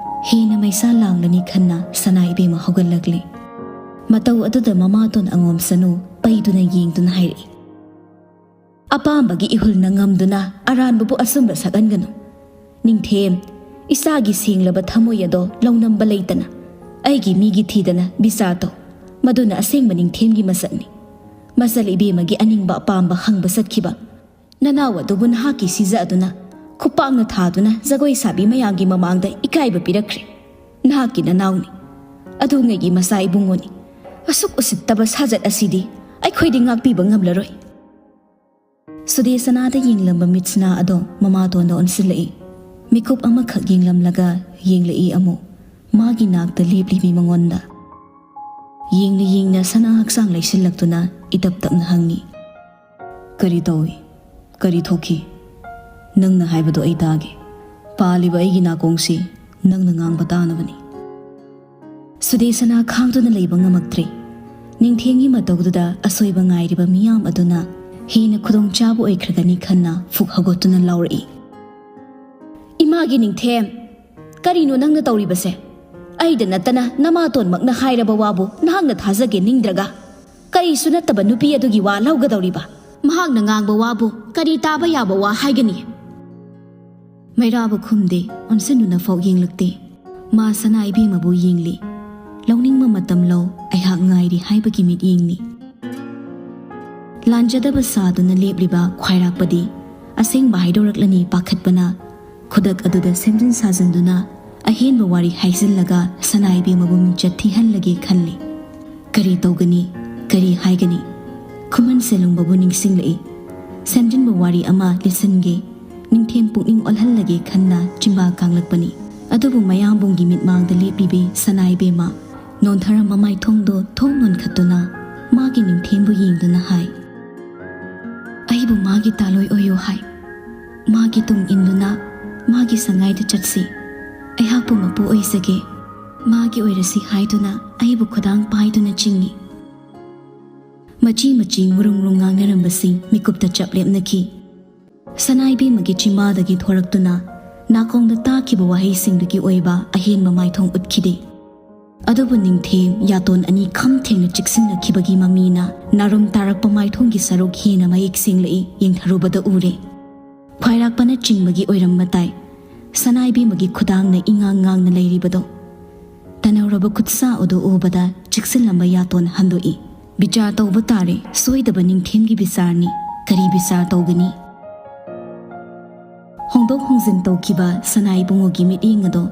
ꯍꯦꯟꯅ ꯃꯩꯁꯥ ꯂꯥꯡꯂꯅꯤ ꯈꯟꯅ ꯁꯅꯥ ꯏꯕꯦꯝꯃ ꯍꯧꯒꯠꯂꯛꯂꯤ꯫ ꯃꯇꯧ ꯑꯗꯨꯗ ꯃꯃꯥꯇꯣꯟ ꯑꯉꯣꯝꯁꯅꯨ ꯄꯩꯗꯨꯅ ꯌꯦꯡꯗꯨꯅ ꯍꯥꯏꯔꯛꯏ, "ꯑꯄꯥꯝꯕꯒꯤ ꯏꯍꯨꯜꯅ ꯉꯝꯗꯨꯅ ꯑꯔꯥꯟꯕꯕꯨ ꯑꯆꯨꯝꯕ ꯁꯛꯍꯟꯒꯅꯨ꯫ ꯅꯤꯡꯊꯦꯝ, ꯏꯆꯥꯒꯤ ꯁꯦꯡꯂꯕ ꯊꯃꯣꯏ ꯑꯗꯣ ꯂꯧꯅꯝꯕ ꯂꯩꯇꯅ ꯑꯩꯒꯤ ꯃꯤꯒꯤ ꯊꯤꯗꯅ ꯕꯤꯆꯥꯔ ꯇꯧ꯫ ꯃꯗꯨꯅ ꯑꯁꯦꯡꯕ ꯅꯤꯡꯊꯦꯝꯒꯤ ꯃꯁꯛꯅꯤ꯫ ꯃꯆꯜ ꯏꯕꯦꯝꯃꯒꯤ ꯑꯅꯤꯡꯕ ꯑꯄꯥꯝꯕ ꯍꯪꯕ ꯆꯠꯈꯤꯕ ꯅꯅꯥꯎ ꯑꯗꯨꯕꯨ ꯅꯍꯥꯛꯀꯤ ꯁꯤꯖ ꯑꯗꯨꯅ ꯈꯨꯄꯥꯛꯅ ꯊꯥꯗꯨꯅ ꯖꯒꯣꯏ ꯁꯥꯕꯤ ꯃꯌꯥꯝꯒꯤ ꯃꯃꯥꯡꯗ ꯏꯀꯥꯏꯕ ꯄꯤꯔꯛꯈ꯭ꯔꯦ꯫ ꯅꯍꯥꯛꯀꯤ ꯅꯅꯥꯎꯅꯤ꯫ ꯑꯗꯨꯉꯩꯒꯤ ꯃꯆꯥ ꯏꯕꯨꯡꯉꯣꯅꯤ꯫ ꯑꯁꯨꯛ ꯎꯁꯤꯠꯇꯕ ꯁꯥꯖꯠ ꯑꯁꯤꯗꯤ ꯑꯩꯈꯣꯏꯗꯤ ꯉꯥꯛꯄꯤꯕ ꯉꯝꯂꯔꯣꯏ꯫" ꯁꯨꯗꯦꯁꯅꯥꯗ ꯌꯦꯡꯂꯝꯕ ꯃꯤꯠꯁꯅꯥ ꯑꯗꯣ ꯃꯃꯥꯇꯣꯟꯗ ꯑꯣꯟꯁꯤꯜꯂꯛꯏ꯫ ꯃꯤꯀꯨꯞ ꯑꯃꯈꯛ ꯌꯦꯡꯂꯝꯂꯒ ꯌꯦꯡꯂꯛꯏ ꯑꯃꯨꯛ꯫ ꯃꯥꯒꯤ ꯅꯥꯛꯇ ꯂꯦꯞꯂꯤꯕꯤ ꯃꯉꯣꯟꯗ꯫ ꯌꯦꯡꯅ ꯌꯦꯡꯅ ꯁꯅꯥ ꯍꯛꯆꯥꯡ ꯂꯩꯁꯤꯜꯂꯛꯇꯨꯅ ꯏꯇꯞ ꯇꯞꯅ ꯍꯪꯉꯤ, "ꯀꯔꯤ ꯇꯧꯏ? ꯀꯔꯤ ꯊꯣꯛꯈꯤ? ꯅꯪꯅ ꯍꯥꯏꯕꯗꯣ ꯑꯩ ꯇꯥꯒꯦ꯫ ꯄꯥꯜꯂꯤꯕ ꯑꯩꯒꯤ ꯅꯥꯀꯣꯡꯁꯤ ꯅꯪꯅ ꯉꯥꯡꯕ ꯇꯥꯅꯕꯅꯤ꯫" ꯁꯨꯗꯦꯁꯅꯥ ꯈꯥꯡꯗꯨꯅ ꯂꯩꯕ ꯉꯝꯃꯛꯇ꯭ꯔꯦ꯫ ꯅꯤꯡꯊꯦꯝꯒꯤ ꯃꯇꯧꯗꯨꯗ ꯑꯁꯣꯏꯕ ꯉꯥꯏꯔꯤꯕ ꯃꯤꯌꯥꯝ ꯑꯗꯨꯅ ꯍꯦꯟꯅ ꯈꯨꯗꯣꯡꯆꯥꯕ ꯑꯣꯏꯈ꯭ꯔꯒꯅꯤ ꯈꯟꯅ ꯐꯨꯛ ꯍꯧꯒꯠꯇꯨꯅ ꯂꯥꯎꯔꯛꯏ, "ꯏꯃꯥꯒꯤ ꯅꯤꯡꯊꯦꯝ, ꯀꯔꯤꯅꯣ ꯅꯪꯅ ꯇꯧꯔꯤꯕꯁꯦ? ꯑꯩꯗ ꯅꯠꯇꯅ ꯅꯃꯥꯇꯣꯟꯃꯛꯅ ꯍꯥꯏꯔꯕ ꯋꯥꯕꯨ ꯅꯍꯥꯛꯅ ꯊꯥꯖꯒꯦ ꯅꯤꯡꯗ꯭ꯔꯒ? ꯀꯔꯤꯁꯨ ꯅꯠꯇꯕ ꯅꯨꯄꯤ ꯑꯗꯨꯒꯤ ꯋꯥ ꯂꯧꯒꯗꯧꯔꯤꯕ? ꯃꯍꯥꯛꯅ ꯉꯥꯡꯕ ꯋꯥꯕꯨ ꯀꯔꯤ ꯇꯥꯕ ꯌꯥꯕ ꯋꯥ ꯍꯥꯏꯒꯅꯤ?" ꯃꯩꯔꯥꯕ ꯈꯨꯝꯗꯦ, ꯑꯣꯟꯁꯤꯟꯗꯨꯅ ꯐꯥꯎ ꯌꯦꯡꯂꯛꯇꯦ꯫ ꯃꯥ ꯁꯅꯥ ꯏꯕꯦꯝꯃꯕꯨ ꯌꯦꯡꯂꯤ꯫ "ꯂꯧꯅꯤꯡꯕ ꯃꯇꯝ ꯂꯧ, ꯑꯩꯍꯥꯛ ꯉꯥꯏꯔꯤ" ꯍꯥꯏꯕꯒꯤ ꯃꯤꯠꯌꯦꯡꯅꯤ꯫ ꯂꯥꯟꯖꯗꯕ ꯁꯥꯗꯨꯅ ꯂꯦꯞꯂꯤꯕ ꯈ꯭ꯋꯥꯏꯔꯥꯛꯄꯗꯤ ꯑꯁꯦꯡꯕ ꯍꯥꯏꯗꯣꯔꯛꯂꯅꯤ ꯄꯥꯈꯠꯄꯅ ꯈꯨꯗꯛ ꯑꯗꯨꯗ ꯁꯦꯝꯖꯤꯟ ꯁꯥꯖꯤꯟꯗꯨꯅ ꯑꯍꯦꯟꯕ ꯋꯥꯔꯤ ꯍꯥꯏꯖꯤꯜꯂꯒ ꯁꯅꯥꯏꯕꯦꯝꯃꯕꯨ ꯃꯤꯡꯆꯠ ꯊꯤꯍꯜꯂꯒꯦ ꯈꯜꯂꯤ꯫ ꯀꯔꯤ ꯇꯧꯒꯅꯤ? ꯀꯔꯤ ꯍꯥꯏꯒꯅꯤ? ꯈꯨꯃꯟ ꯁꯦꯂꯨꯡꯕꯕꯨ ꯅꯤꯡꯁꯤꯡꯂꯛꯏ꯫ ꯁꯦꯝꯖꯤꯟꯕ ꯋꯥꯔꯤ ꯑꯃ ꯂꯤꯁꯤꯟꯒꯦ, ꯅꯤꯡꯊꯦꯝ ꯄꯨꯛꯅꯤꯡ ꯑꯣꯜꯍꯜꯂꯒꯦ ꯈꯟꯅ ꯆꯤꯝꯕꯥꯜ ꯀꯥꯡꯂꯛꯄꯅꯤ꯫ ꯑꯗꯨꯕꯨ ꯃꯌꯥꯝꯕꯨꯡꯒꯤ ꯃꯤꯠꯃꯥꯡꯗ ꯂꯦꯞꯂꯤꯕꯤ ꯁꯅꯥꯏꯕꯦꯝꯃ ꯅꯣꯟꯊꯔꯝꯕ ꯃꯥꯏꯊꯣꯡꯗꯣ ꯊꯣꯡ ꯂꯣꯟꯈꯠꯇꯨꯅ ꯃꯥꯒꯤ ꯅꯤꯡꯊꯦꯝꯕꯨ ꯌꯦꯡꯗꯨꯅ ꯍꯥꯏ, "ꯑꯩꯕꯨ ꯃꯥꯒꯤ ꯇꯥꯂꯣꯏ ꯑꯣꯏꯌꯨ ꯍꯥꯏ꯫ ꯃꯥꯒꯤ ꯇꯨꯡ ꯏꯟꯗꯨꯅ ꯃꯥꯒꯤ ꯁꯉꯥꯏꯗ ꯆꯠꯁꯤ꯫ ꯑꯩꯍꯥꯛꯄꯨ ꯃꯄꯨ ꯑꯣꯏꯖꯒꯦ꯫ ꯃꯥꯒꯤ ꯑꯣꯏꯔꯁꯤ" ꯍꯥꯏꯗꯨꯅ ꯑꯩꯕꯨ ꯈꯨꯗꯥꯡ ꯄꯥꯏꯗꯨꯅ ꯆꯤꯡꯏ꯫ ꯃꯆꯤ ꯃꯆꯤ ꯃꯨꯔꯨꯡ ꯃꯨꯔꯨꯡ ꯉꯥꯡꯅꯔꯝꯕꯁꯤꯡ ꯃꯤꯀꯨꯞꯇ ꯆꯞ ꯂꯦꯞꯅꯈꯤ꯫ ꯁꯅꯥꯏꯕꯦꯝꯃꯒꯤ ꯆꯤꯝꯕꯥꯜꯗꯒꯤ ꯊꯣꯔꯛꯇꯨꯅ ꯅꯥꯀꯣꯡꯗ ꯇꯥꯈꯤꯕ ꯋꯥꯍꯩꯁꯤꯡꯗꯨꯒꯤ ꯑꯣꯏꯕ ꯑꯍꯦꯟꯕ ꯃꯥꯏꯊꯣꯡ ꯎꯠꯈꯤꯗꯦ꯫ ꯑꯗꯨꯕꯨ ꯅꯤꯡꯊꯦꯝ ꯌꯥꯇꯣꯟ ꯑꯅꯤ ꯈꯝ ꯊꯦꯡꯅ ꯆꯤꯛꯁꯤꯟꯅꯈꯤꯕꯒꯤ ꯃꯃꯤꯅ ꯅꯥꯔꯨꯝ ꯇꯥꯔꯛꯄ ꯃꯥꯏꯊꯣꯡꯒꯤ ꯁꯔꯨꯛ ꯍꯦꯟꯅ ꯃꯌꯦꯛ ꯁꯦꯡꯂꯛꯏ ꯌꯦꯡꯊꯔꯨꯕꯗ ꯎꯔꯦ꯫ ꯈ꯭ꯋꯥꯏꯔꯥꯛꯄꯅ ꯆꯤꯡꯕꯒꯤ ꯑꯣꯏꯔꯝꯕ ꯇꯥꯏ꯫ ꯁꯅꯥꯏꯕꯦꯝꯃꯒꯤ ꯈꯨꯗꯥꯡꯅ ꯏꯉꯥꯡ ꯉꯥꯡꯅ ꯂꯩꯔꯤꯕꯗꯣ꯫ ꯇꯅꯧꯔꯕ ꯈꯨꯠꯁꯥ ꯑꯗꯨ ꯎꯕꯗ ꯆꯤꯛꯁꯤꯜꯂꯝꯕ ꯌꯥꯇꯣꯟ ꯍꯟꯗꯣꯛꯏ꯫ ꯕꯤꯆꯥꯔ ꯇꯧꯕ ꯇꯥꯔꯦ, ꯁꯣꯏꯗꯕ ꯅꯤꯡꯊꯦꯝꯒꯤ ꯕꯤꯆꯥꯔꯅꯤ꯫ ꯀꯔꯤ ꯕꯤꯆꯥꯔ ꯇꯧꯒꯅꯤ? ꯍꯣꯡꯗꯣꯛ ꯍꯣꯡꯖꯤꯟ ꯇꯧꯈꯤꯕ ꯁꯅꯥ ꯏꯕꯨꯡꯉꯣꯒꯤ ꯃꯤꯠꯌꯦꯡ ꯑꯗꯣ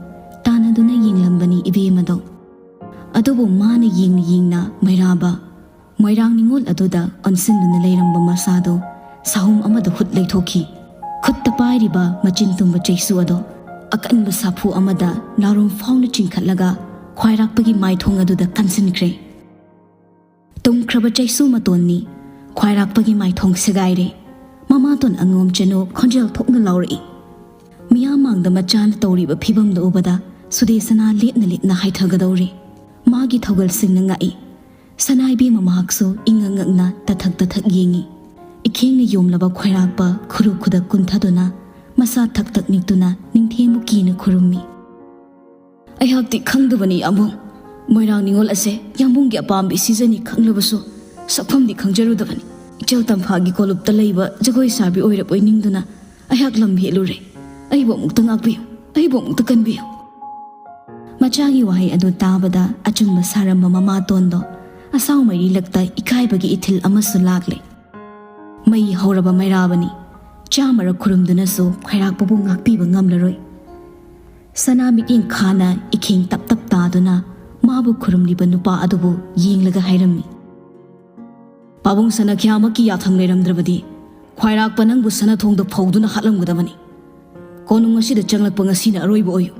ꯇꯥꯟꯅꯗꯨꯅ ꯌꯦꯡꯂꯝꯕꯅꯤ ꯏꯕꯦꯝꯃꯗꯣ꯫ ꯑꯗꯨꯕꯨ ꯃꯥꯅ ꯌꯦꯡꯅ ꯌꯦꯡꯅ ꯃꯩꯔꯥꯕ ꯃꯣꯏꯔꯥꯡ ꯅꯤꯉꯣꯜ ꯑꯗꯨꯗ ꯑꯣꯟꯁꯤꯟꯗꯨꯅ ꯂꯩꯔꯝꯕ ꯃꯁꯥꯗꯣ ꯁꯥꯍꯨꯝ ꯑꯃꯗ ꯍꯨꯠ ꯂꯩꯊꯣꯛꯈꯤ꯫ ꯈꯨꯠꯇ ꯄꯥꯏꯔꯤꯕ ꯃꯆꯤꯟ ꯇꯨꯝꯕ ꯆꯩꯁꯨ ꯑꯗꯣ ꯑꯀꯟꯕ ꯁꯥꯐꯨ ꯑꯃꯗ ꯅꯥꯔꯨꯝ ꯐꯥꯎꯅ ꯆꯤꯡꯈꯠꯂꯒ ꯈ꯭ꯋꯥꯏꯔꯥꯛꯄꯒꯤ ꯃꯥꯏꯊꯣꯡ ꯑꯗꯨꯗ ꯀꯟꯁꯤꯟꯈ꯭ꯔꯦ꯫ ꯇꯨꯝꯈ꯭ꯔꯕ ꯆꯩꯁꯨ ꯃꯇꯣꯟꯅꯤ꯫ ꯈ꯭ꯋꯥꯏꯔꯥꯛꯄꯒꯤ ꯃꯥꯏꯊꯣꯡ ꯁꯦꯒꯥꯏꯔꯦ꯫ ꯃꯃꯥꯇꯣꯟ ꯑꯉꯣꯝ ꯆꯅꯨ ꯈꯣꯟꯖꯦꯜ ꯊꯣꯛꯅ ꯂꯥꯎꯔꯛꯏ꯫ ꯃꯤꯌꯥꯝ ꯃꯥꯡꯗ ꯃꯆꯥꯅ ꯇꯧꯔꯤꯕ ꯐꯤꯕꯝꯗꯨ ꯎꯕꯗ ꯁꯨꯗꯦꯁꯅꯥ ꯂꯦꯞꯅ ꯂꯦꯞꯅ ꯍꯥꯏꯊꯒꯗꯧꯔꯦ꯫ ꯃꯥꯒꯤ ꯊꯧꯒꯜꯁꯤꯡꯅ ꯉꯛꯏ꯫ ꯁꯅꯥ ꯏꯕꯦꯝꯃ ꯃꯍꯥꯛꯁꯨ ꯏꯉꯛ ꯉꯛꯅ ꯇꯊꯛ ꯇꯊꯛ ꯌꯦꯡꯏ꯫ ꯏꯈꯦꯡꯅ ꯌꯣꯝꯂꯕ ꯈ꯭ꯋꯥꯏꯔꯥꯛꯄ ꯈꯨꯔꯨ ꯈꯨꯗꯛ ꯀꯨꯟꯊꯗꯨꯅ ꯃꯁꯥ ꯊꯛ ꯊꯛ ꯅꯤꯛꯇꯨꯅ ꯅꯤꯡꯊꯦꯝꯕꯨ ꯀꯤꯅ ꯈꯨꯔꯨꯝꯃꯤ꯫ ꯑꯩꯍꯥꯛꯇꯤ ꯈꯪꯗꯕꯅꯤ ꯌꯥꯝꯕꯨꯡ꯫ ꯃꯣꯏꯔꯥꯡ ꯅꯤꯉꯣꯜ ꯑꯁꯦ ꯌꯥꯝꯕꯨꯡꯒꯤ ꯑꯄꯥꯝꯕꯤ ꯁꯤꯖꯅꯤ ꯈꯪꯂꯕꯁꯨ ꯁꯛꯐꯝꯗꯤ ꯈꯪꯖꯔꯨꯗꯕꯅꯤ꯫ ꯏꯆꯜ ꯇꯝꯐꯥꯒꯤ ꯀꯣꯂꯨꯞꯇ ꯂꯩꯕ ꯖꯒꯣꯏ ꯁꯥꯕꯤ ꯑꯣꯏꯔꯕꯣꯏ ꯅꯤꯡꯗꯨꯅ ꯑꯩꯍꯥꯛ ꯂꯝ ꯍꯦꯜꯂꯨꯔꯦ꯫ ꯑꯩꯕꯨ ꯑꯃꯨꯛꯇ ꯉꯥꯛꯄꯤꯌꯨ, ꯑꯩꯕꯨ ꯑꯃꯨꯛꯇ ꯀꯟꯕꯤꯌꯨ꯫ ꯃꯆꯥꯒꯤ ꯋꯥꯍꯩ ꯑꯗꯨ ꯇꯥꯕꯗ ꯑꯆꯨꯝꯕ ꯁꯥꯔꯝꯕ ꯃꯃꯥꯇꯣꯟꯗꯣ ꯑꯁꯥꯎ ꯃꯩꯔꯤ ꯂꯛꯇ ꯏꯀꯥꯏꯕꯒꯤ ꯏꯊꯤꯜ ꯑꯃꯁꯨ ꯂꯥꯛꯂꯦ꯫ ꯃꯩ ꯍꯧꯔꯕ ꯃꯩꯔꯥꯕꯅꯤ꯫ ꯆꯥꯝꯃꯔꯛ ꯈꯨꯔꯨꯝꯗꯨꯅꯁꯨ ꯈ꯭ꯋꯥꯏꯔꯥꯛꯄꯕꯨ ꯉꯥꯛꯄꯤꯕ ꯉꯝꯂꯔꯣꯏ꯫ ꯁꯅꯥ ꯃꯤꯠꯌꯦꯡ ꯈꯥꯅ ꯏꯈꯦꯡ ꯇꯞ ꯇꯞ ꯇꯥꯗꯨꯅ ꯃꯥꯕꯨ ꯈꯨꯔꯨꯝꯂꯤꯕ ꯅꯨꯄꯥ ꯑꯗꯨꯕꯨ ꯌꯦꯡꯂꯒ ꯍꯥꯏꯔꯝꯃꯤ, "ꯄꯥꯕꯨꯡ ꯁꯅꯥꯈ꯭ꯌꯥꯃꯛꯀꯤ ꯌꯥꯊꯪ ꯂꯩꯔꯝꯗ꯭ꯔꯕꯗꯤ ꯈ꯭ꯋꯥꯏꯔꯥꯛꯄ ꯅꯪꯕꯨ ꯁꯅꯥꯊꯣꯡꯗ ꯐꯧꯗꯨꯅ ꯍꯥꯠꯂꯝꯒꯗꯕꯅꯤ꯫ ꯀꯣꯅꯨꯡ ꯑꯁꯤꯗ ꯆꯪꯂꯛꯄ ꯉꯁꯤꯅ ꯑꯔꯣꯏꯕ ꯑꯣꯏꯌꯨ꯫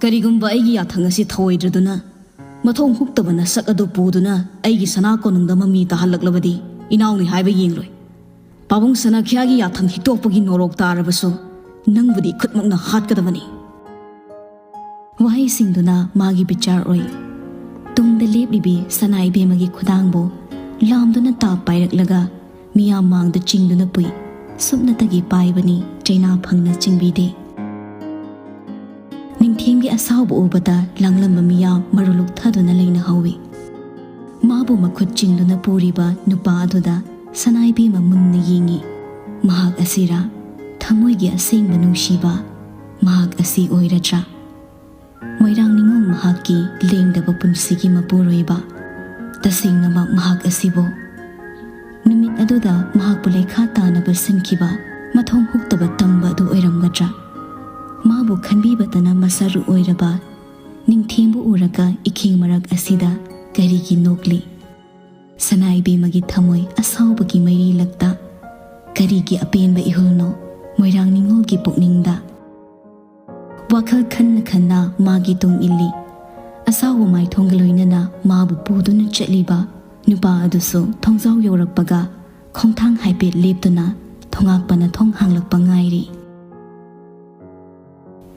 ꯀꯔꯤꯒꯨꯝꯕ ꯑꯩꯒꯤ ꯌꯥꯊꯪ ꯑꯁꯤ ꯊꯧꯑꯣꯏꯗ꯭ꯔꯗꯨꯅ ꯃꯊꯣꯡ ꯍꯨꯛꯇꯕ ꯅꯁꯛ ꯑꯗꯨ ꯄꯨꯗꯨꯅ ꯑꯩꯒꯤ ꯁꯅꯥ ꯀꯣꯅꯨꯡꯗ ꯃꯃꯤ ꯇꯥꯍꯜꯂꯛꯂꯕꯗꯤ ꯏꯅꯥꯎꯅꯤ ꯍꯥꯏꯕ ꯌꯦꯡꯂꯣꯏ꯫ ꯄꯥꯕꯨꯡ ꯁꯅꯥꯈ꯭ꯌꯥꯒꯤ ꯌꯥꯊꯪ ꯍꯤꯛꯇꯣꯛꯄꯒꯤ ꯅꯣꯔꯣꯛ ꯇꯥꯔꯕꯁꯨ ꯅꯪꯕꯨꯗꯤ ꯈꯨꯠꯃꯛꯅ ꯍꯥꯠꯀꯗꯕꯅꯤ"꯫ ꯋꯥꯍꯩꯁꯤꯡꯗꯨꯅ ꯃꯥꯒꯤ ꯕꯤꯆꯥꯔ ꯑꯣꯏ꯫ ꯇꯨꯡꯗ ꯂꯦꯞꯂꯤꯕꯤ ꯁꯅꯥ ꯏꯕꯦꯝꯃꯒꯤ ꯈꯨꯗꯥꯡꯕꯨ ꯂꯥꯝꯗꯨꯅ ꯇꯥꯞ ꯄꯥꯏꯔꯛꯂꯒ ꯃꯤꯌꯥꯝ ꯃꯥꯡꯗ ꯆꯤꯡꯗꯨꯅ ꯄꯨꯏ꯫ ꯁꯨꯞꯅꯇꯒꯤ ꯄꯥꯏꯕꯅꯤ, ꯆꯩꯅꯥ ꯐꯪꯅ ꯆꯤꯡꯕꯤꯗꯦ꯫ ꯅꯤꯡꯊꯦꯝꯒꯤ ꯑꯁꯥꯎꯕ ꯎꯕꯗ ꯂꯥꯡꯂꯝꯕ ꯃꯤꯌꯥꯝ ꯃꯔꯨ ꯂꯨꯛꯊꯗꯨꯅ ꯂꯩꯅꯍꯧꯏ꯫ ꯃꯥꯕꯨ ꯃꯈꯨꯠ ꯆꯤꯡꯗꯨꯅ ꯄꯨꯔꯤꯕ ꯅꯨꯄꯥ ꯑꯗꯨꯗ ꯁꯅꯥ ꯏꯕꯦꯝꯃ ꯃꯨꯟꯅ ꯌꯦꯡꯏ꯫ ꯃꯍꯥꯛ ꯑꯁꯤꯔꯥ? ꯊꯃꯣꯏꯒꯤ ꯑꯁꯦꯡꯕ ꯅꯨꯡꯁꯤꯕ ꯃꯍꯥꯛ ꯑꯁꯤ ꯑꯣꯏꯔꯗ꯭ꯔꯥ? ꯃꯣꯏꯔꯥꯡ ꯅꯤꯉꯣꯜ ꯃꯍꯥꯛꯀꯤ ꯂꯦꯡꯗꯕ ꯄꯨꯟꯁꯤꯒꯤ ꯃꯄꯨꯔꯣꯏꯕ꯫ ꯇꯁꯦꯡꯅꯃꯛ ꯃꯍꯥꯛ ꯑꯁꯤꯕꯨ ꯅꯨꯃꯤꯠ ꯑꯗꯨꯗ ꯃꯍꯥꯛꯄꯨ ꯂꯩꯈꯥ ꯇꯥꯅꯕ ꯁꯤꯟꯈꯤꯕ ꯃꯊꯣꯡ ꯍꯨꯛꯇꯕ ꯇꯝꯕ ꯑꯗꯨ ꯑꯣꯏꯔꯝꯒꯗ꯭ꯔꯥ? ꯃꯥꯕꯨ ꯈꯟꯕꯤꯕꯇꯅ ꯃꯁꯥꯔꯨ ꯑꯣꯏꯔꯕ ꯅꯤꯡꯊꯦꯝꯕꯨ ꯎꯔꯒ ꯏꯈꯦꯡ ꯃꯔꯛ ꯑꯁꯤꯗ ꯀꯔꯤꯒꯤ ꯅꯣꯛꯂꯤ? ꯁꯅꯥ ꯏꯕꯦꯝꯃꯒꯤ ꯊꯃꯣꯏ ꯑꯁꯥꯎꯕꯒꯤ ꯃꯩꯔꯤ ꯂꯛꯇ ꯀꯔꯤꯒꯤ ꯑꯄꯦꯟꯕ ꯏꯍꯨꯜꯅꯣ ꯃꯣꯏꯔꯥꯡ ꯅꯤꯉꯣꯜꯒꯤ ꯄꯨꯛꯅꯤꯡꯗ? ꯋꯥꯈꯜ ꯈꯟꯅ ꯈꯟꯅ ꯃꯥꯒꯤ ꯇꯨꯡ ꯏꯜꯂꯤ꯫ ꯑꯁꯥꯎꯕ ꯃꯥꯏꯊꯣꯡꯒ ꯂꯣꯏꯅꯅ ꯃꯥꯕꯨ ꯄꯨꯗꯨꯅ ꯆꯠꯂꯤꯕ ꯅꯨꯄꯥ ꯑꯗꯨꯁꯨ ꯊꯣꯡꯖꯥꯎ ꯌꯧꯔꯛꯄꯒ ꯈꯣꯡꯊꯥꯡ ꯍꯥꯏꯐꯦꯠ ꯂꯦꯞꯇꯨꯅ ꯊꯣꯉꯥꯛꯄꯅ ꯊꯣꯡ ꯍꯥꯡꯂꯛꯄ ꯉꯥꯏꯔꯤ꯫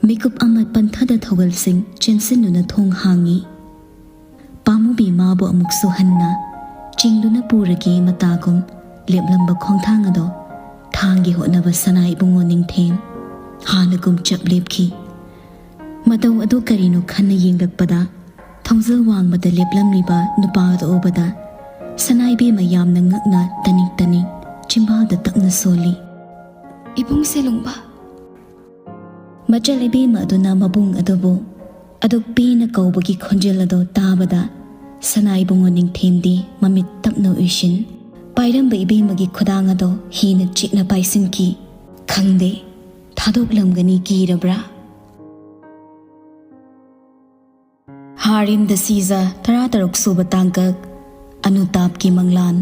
ꯃꯤꯀꯨꯞ ꯑꯃ ꯄꯟꯊꯗ ꯊꯧꯒꯜꯁꯤꯡ ꯆꯦꯟꯁꯤꯟꯗꯨꯅ ꯊꯣꯡ ꯍꯥꯡꯉꯤ꯫ ꯄꯥꯝꯃꯨꯕꯤ ꯃꯥꯕꯨ ꯑꯃꯨꯛꯁꯨ ꯍꯟꯅ ꯆꯤꯡꯗꯨꯅ ꯄꯨꯔꯒꯦ ꯃꯇꯥꯒꯨꯝ ꯂꯦꯞꯂꯝꯕ ꯈꯣꯡꯊꯥꯡ ꯑꯗꯣ ꯊꯥꯡꯒꯤ ꯍꯣꯠꯅꯕ ꯁꯅꯥ ꯏꯕꯨꯡꯉꯣ ꯅꯤꯡꯊꯦꯝ ꯍꯥꯟꯅꯒꯨꯝ ꯆꯞ ꯂꯦꯞꯈꯤ꯫ ꯃꯇꯧ ꯑꯗꯨ ꯀꯔꯤꯅꯣ ꯈꯟꯅ ꯌꯦꯡꯂꯛꯄꯗ ꯊꯣꯡꯖꯤꯜ ꯋꯥꯡꯃꯗ ꯂꯦꯞꯂꯝꯂꯤꯕ ꯅꯨꯄꯥ ꯑꯗꯨ ꯎꯕꯗ ꯁꯅꯥ ꯏꯕꯦꯝꯃ ꯌꯥꯝꯅ ꯉꯛꯅ ꯇꯅꯤꯛ ꯇꯅꯤꯛ ꯆꯤꯝꯕꯥꯜꯗ ꯇꯞꯅ ꯁꯣꯜꯂꯤ꯫ "ꯏꯕꯨꯡ ꯁꯦꯂꯨꯡꯕ!" ꯃꯆꯜ ꯏꯕꯦꯝꯃ ꯑꯗꯨꯅ ꯃꯕꯨꯡ ꯑꯗꯨꯕꯨ ꯑꯗꯨꯛ ꯄꯦꯟꯅ ꯀꯧꯕꯒꯤ ꯈꯣꯟꯖꯦꯜ ꯑꯗꯨ ꯇꯥꯕꯗ ꯁꯅꯥ ꯏꯕꯨꯡꯉꯣ ꯅꯤꯡꯊꯦꯝꯗꯤ ꯃꯃꯤꯠ ꯇꯞꯅ ꯎꯏꯁꯤꯟ ꯄꯥꯏꯔꯝꯕ ꯏꯕꯦꯝꯃꯒꯤ ꯈꯨꯗꯥꯡ ꯑꯗꯨ ꯍꯦꯟꯅ ꯆꯤꯛꯅ ꯄꯥꯏꯁꯤꯟꯈꯤ꯫ ꯈꯪꯗꯦ, ꯊꯥꯗꯣꯛꯂꯝꯒꯅꯤ ꯀꯤꯔꯕ꯭ꯔꯥ? ꯍꯥꯔꯤꯝꯗ ꯁꯤꯖ ꯇꯔꯥꯇꯔꯨꯛ ꯁꯨꯕ ꯇꯥꯡꯀꯛ, ꯑꯅꯨꯇꯥꯞꯀꯤ ꯃꯪꯂꯥꯟ꯫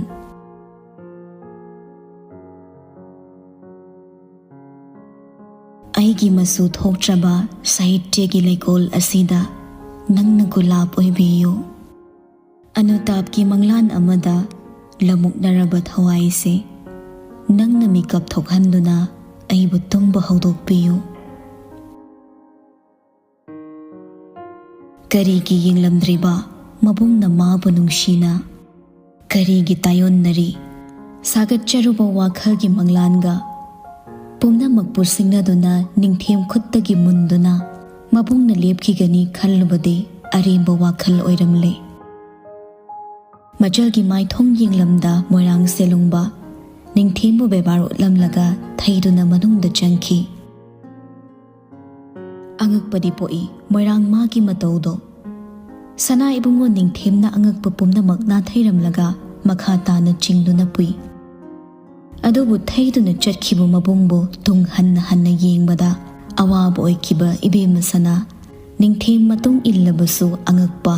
ꯑꯩꯒꯤ ꯃꯆꯨ ꯊꯣꯛꯇ꯭ꯔꯕ ꯁꯥꯍꯤꯇ꯭ꯌꯒꯤ ꯂꯩꯀꯣꯜ ꯑꯁꯤꯗ ꯅꯪꯅ ꯒꯨꯂꯥꯞ ꯑꯣꯏꯕꯤꯌꯨ꯫ ꯑꯅꯨꯇꯥꯞꯀꯤ ꯃꯪꯂꯥꯟ ꯑꯃꯗ ꯂꯃꯨꯛꯅꯔꯕ ꯊꯋꯥꯏꯁꯦ ꯅꯪꯅ ꯃꯤꯀꯞ ꯊꯣꯛꯍꯟꯗꯨꯅ ꯑꯩꯕꯨ ꯇꯨꯝꯕ ꯍꯧꯗꯣꯛꯄꯤꯌꯨ꯫ ꯀꯔꯤꯒꯤ ꯌꯦꯡꯂꯝꯗ꯭ꯔꯤꯕ ꯃꯕꯨꯡꯅ ꯃꯥꯕꯨ ꯅꯨꯡꯁꯤꯅ? ꯀꯔꯤꯒꯤ ꯇꯥꯏꯑꯣꯟꯅꯔꯤ? ꯁꯥꯒꯠꯆꯔꯨꯕ ꯋꯥꯈꯜꯒꯤ ꯃꯪꯂꯥꯟꯒ ꯄꯨꯝꯅꯃꯛꯄꯨ ꯁꯤꯡꯅꯗꯨꯅ ꯅꯤꯡꯊꯦꯝ ꯈꯨꯠꯇꯒꯤ ꯃꯨꯟꯗꯨꯅ ꯃꯕꯨꯡꯅ ꯂꯦꯞꯈꯤꯒꯅꯤ ꯈꯜꯂꯨꯕꯗꯤ ꯑꯔꯦꯝꯕ ꯋꯥꯈꯜ ꯑꯣꯏꯔꯝꯂꯦ꯫ ꯃꯆꯜꯒꯤ ꯃꯥꯏꯊꯣꯡ ꯌꯦꯡꯂꯝꯗ ꯃꯣꯏꯔꯥꯡ ꯁꯦꯂꯨꯡꯕ ꯅꯤꯡꯊꯦꯝꯕꯨ ꯕꯦꯕꯥꯔ ꯎꯠꯂꯝꯂꯒ ꯊꯩꯗꯨꯅ ꯃꯅꯨꯡꯗ ꯆꯪꯈꯤ꯫ ꯑꯉꯛꯄꯗꯤ ꯄꯣꯛꯏ ꯃꯣꯏꯔꯥꯡ ꯃꯥꯒꯤ ꯃꯇꯧꯗꯣ꯫ ꯁꯅꯥ ꯏꯕꯨꯡꯉꯣ ꯅꯤꯡꯊꯦꯝꯅ ꯑꯉꯛꯄ ꯄꯨꯝꯅꯃꯛ ꯅꯥꯊꯩꯔꯝꯂꯒ ꯃꯈꯥ ꯇꯥꯅ ꯆꯤꯡꯗꯨꯅ ꯄꯨꯏ꯫ ꯑꯗꯨꯕꯨ ꯊꯩꯗꯨꯅ ꯆꯠꯈꯤꯕ ꯃꯕꯨꯡꯕꯨ ꯇꯨꯡ ꯍꯟꯅ ꯍꯟꯅ ꯌꯦꯡꯕꯗ ꯑꯋꯥꯕ ꯑꯣꯏꯈꯤꯕ ꯏꯕꯦꯝꯃ ꯁꯅꯥ ꯅꯤꯡꯊꯦꯝ ꯃꯇꯨꯡ ꯏꯜꯂꯕꯁꯨ ꯑꯉꯛꯄ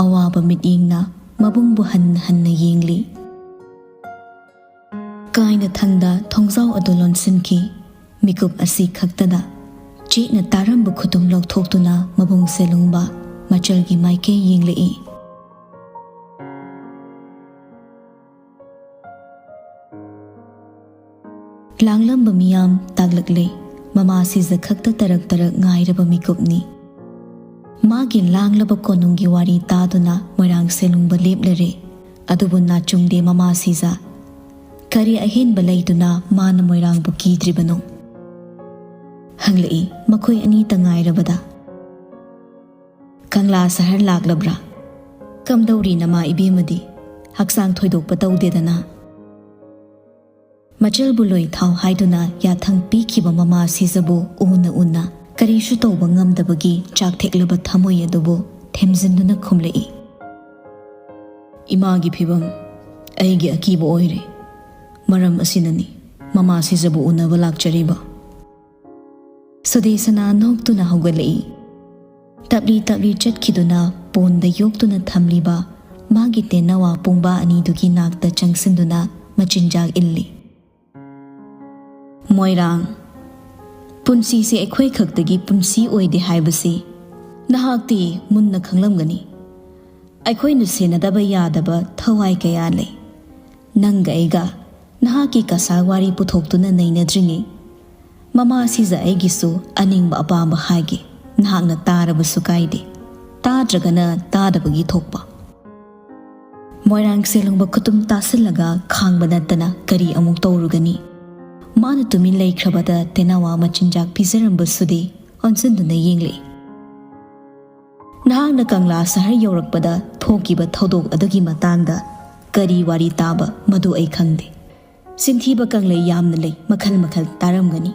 ꯑꯋꯥꯕ ꯃꯤꯠꯌꯦꯡꯅ ꯃꯕꯨꯡꯕꯨ ꯍꯟꯅ ꯍꯟꯅ ꯌꯦꯡꯂꯤ꯫ ꯀꯥꯏꯅ ꯊꯪꯗ ꯊꯣꯡꯖꯥꯎ ꯑꯗꯨ ꯂꯣꯟꯁꯤꯟꯈꯤ꯫ ꯃꯤꯀꯨꯞ ꯑꯁꯤ ꯈꯛꯇꯗ ꯆꯦꯠꯅ ꯇꯥꯔꯝꯕ ꯈꯨꯇꯨꯝ ꯂꯧꯊꯣꯛꯇꯨꯅ ꯃꯕꯨꯡ ꯁꯦꯂꯨꯡꯕ ꯃꯆꯜꯒꯤ ꯃꯥꯏꯀꯩ ꯌꯦꯡꯂꯛꯏ꯫ ꯂꯥꯡꯂꯝꯕ ꯃꯤꯌꯥꯝ ꯇꯥꯛꯂꯛꯂꯦ꯫ ꯃꯃꯥ ꯁꯤꯖ ꯈꯛꯇ ꯇꯔꯛ ꯇꯔꯛ ꯉꯥꯏꯔꯕ ꯃꯤꯀꯨꯞꯅꯤ꯫ ꯃꯥꯒꯤ ꯂꯥꯡꯂꯕ ꯀꯣꯅꯨꯡꯒꯤ ꯋꯥꯔꯤ ꯇꯥꯗꯨꯅ ꯃꯣꯏꯔꯥꯡ ꯁꯦꯂꯨꯡꯕ ꯂꯦꯞꯂꯔꯦ꯫ ꯑꯗꯨꯕꯨ ꯅꯥꯆꯨꯡꯗꯦ ꯃꯃꯥ ꯁꯤꯖ꯫ ꯀꯔꯤ ꯑꯍꯦꯟꯕ ꯂꯩꯗꯨꯅ ꯃꯥꯅ ꯃꯣꯏꯔꯥꯡꯕꯨ ꯀꯤꯗ꯭ꯔꯤꯕꯅꯣ? ꯍꯪꯂꯛꯏ ꯃꯈꯣꯏ ꯑꯅꯤꯇ ꯉꯥꯏꯔꯕꯗ꯫ ꯀꯪꯂꯥ ꯁꯍꯔ ꯂꯥꯛꯂꯕ꯭ꯔꯥ? ꯀꯝꯗꯧꯔꯤ ꯅꯃꯥ ꯏꯕꯦꯝꯃꯗꯤ? ꯍꯛꯆꯥꯡ ꯊꯣꯏꯗꯣꯛꯄ ꯇꯧꯗꯦꯗꯅ? ꯃꯆꯜꯕꯨ ꯂꯣꯏ ꯊꯥꯎ ꯍꯥꯏꯗꯨꯅ ꯌꯥꯊꯪ ꯄꯤꯈꯤꯕ ꯃꯃꯥ ꯁꯤꯖꯕꯨ ꯎꯅ ꯎꯅ ꯀꯔꯤꯁꯨ ꯇꯧꯕ ꯉꯝꯗꯕꯒꯤ ꯆꯥꯛꯊꯦꯛꯂꯕ ꯊꯃꯣꯏ ꯑꯗꯨꯕꯨ ꯊꯦꯝꯖꯤꯟꯗꯨꯅ ꯈꯨꯝꯂꯛꯏ꯫ ꯏꯃꯥꯒꯤ ꯐꯤꯚꯝ ꯑꯩꯒꯤ ꯑꯀꯤꯕ ꯑꯣꯏꯔꯦ꯫ ꯃꯔꯝ ꯑꯁꯤꯅꯅꯤ꯫ ꯃꯃꯥ ꯁꯤꯖꯕꯨ ꯎꯅꯕ ꯂꯥꯛꯆꯔꯤꯕ꯫ ꯁꯨꯗꯦꯁꯅꯥ ꯅꯣꯛꯇꯨꯅ ꯍꯧꯒꯠꯂꯛꯏ꯫ ꯇꯞꯂꯤ ꯇꯞꯂꯤ ꯆꯠꯈꯤꯗꯨꯅ ꯄꯣꯟꯗ ꯌꯣꯛꯇꯨꯅ ꯊꯝꯂꯤꯕ ꯃꯥꯒꯤ ꯇꯦꯟꯅꯋꯥ ꯄꯨꯡꯕꯥ ꯑꯅꯤꯗꯨꯒꯤ ꯅꯥꯛꯇ ꯆꯪꯁꯤꯟꯗꯨꯅ ꯃꯆꯤꯟꯖꯥꯛ ꯏꯜꯂꯤ꯫ ꯃꯣꯏꯔꯥꯡ, ꯄꯨꯟꯁꯤꯁꯦ ꯑꯩꯈꯣꯏ ꯈꯛꯇꯒꯤ ꯄꯨꯟꯁꯤ ꯑꯣꯏꯗꯦ ꯍꯥꯏꯕꯁꯤ ꯅꯍꯥꯛꯇꯤ ꯃꯨꯟꯅ ꯈꯪꯂꯝꯒꯅꯤ꯫ ꯑꯩꯈꯣꯏꯅ ꯁꯦꯟꯅꯗꯕ ꯌꯥꯗꯕ ꯊꯋꯥꯏ ꯀꯌꯥ ꯂꯩ꯫ ꯅꯪꯒ ꯑꯩꯒ ꯅꯍꯥꯛꯀꯤ ꯀꯁꯥ ꯋꯥꯔꯤ ꯄꯨꯊꯣꯛꯇꯨꯅ ꯅꯩꯅꯗ꯭ꯔꯤꯉꯩ, ꯃꯃꯥ ꯁꯤꯖ ꯑꯩꯒꯤꯁꯨ ꯑꯅꯤꯡꯕ ꯑꯄꯥꯝꯕ ꯍꯥꯏꯒꯦ꯫ ꯅꯍꯥꯛꯅ ꯇꯥꯔꯕꯁꯨ ꯀꯥꯏꯗꯦ, ꯇꯥꯗ꯭ꯔꯒꯅ ꯇꯥꯗꯕꯒꯤ ꯊꯣꯛꯄ꯫ ꯃꯣꯏꯔꯥꯡ ꯁꯦꯂꯨꯡꯕ ꯈꯨꯇꯨꯝ ꯇꯥꯁꯤꯜꯂꯒ ꯈꯥꯡꯕ ꯅꯠꯇꯅ ꯀꯔꯤ ꯑꯃꯨꯛ ꯇꯧꯔꯨꯒꯅꯤ? ꯃꯥꯅ ꯇꯨꯃꯤꯟ ꯂꯩꯈ꯭ꯔꯕꯗ ꯇꯦꯅꯋꯥ ꯃꯆꯤꯟꯖꯥꯛ ꯄꯤꯖꯔꯝꯕꯁꯨꯗꯤ ꯑꯣꯟꯁꯤꯟꯗꯨꯅ ꯌꯦꯡꯂꯛꯏ꯫ ꯅꯍꯥꯛꯅ ꯀꯪꯂꯥ ꯁꯍꯔ ꯌꯧꯔꯛꯄꯗ ꯊꯣꯛꯈꯤꯕ ꯊꯧꯗꯣꯛ ꯑꯗꯨꯒꯤ ꯃꯇꯥꯡꯗ ꯀꯔꯤ ꯋꯥꯔꯤ ꯇꯥꯕ, ꯃꯗꯨ ꯑꯩ ꯈꯪꯗꯦ꯫ ꯆꯤꯟꯊꯤꯕ ꯀꯪꯂꯩ ꯌꯥꯝꯅ ꯂꯩ, ꯃꯈꯜ ꯃꯈꯜ ꯇꯥꯔꯝꯒꯅꯤ꯫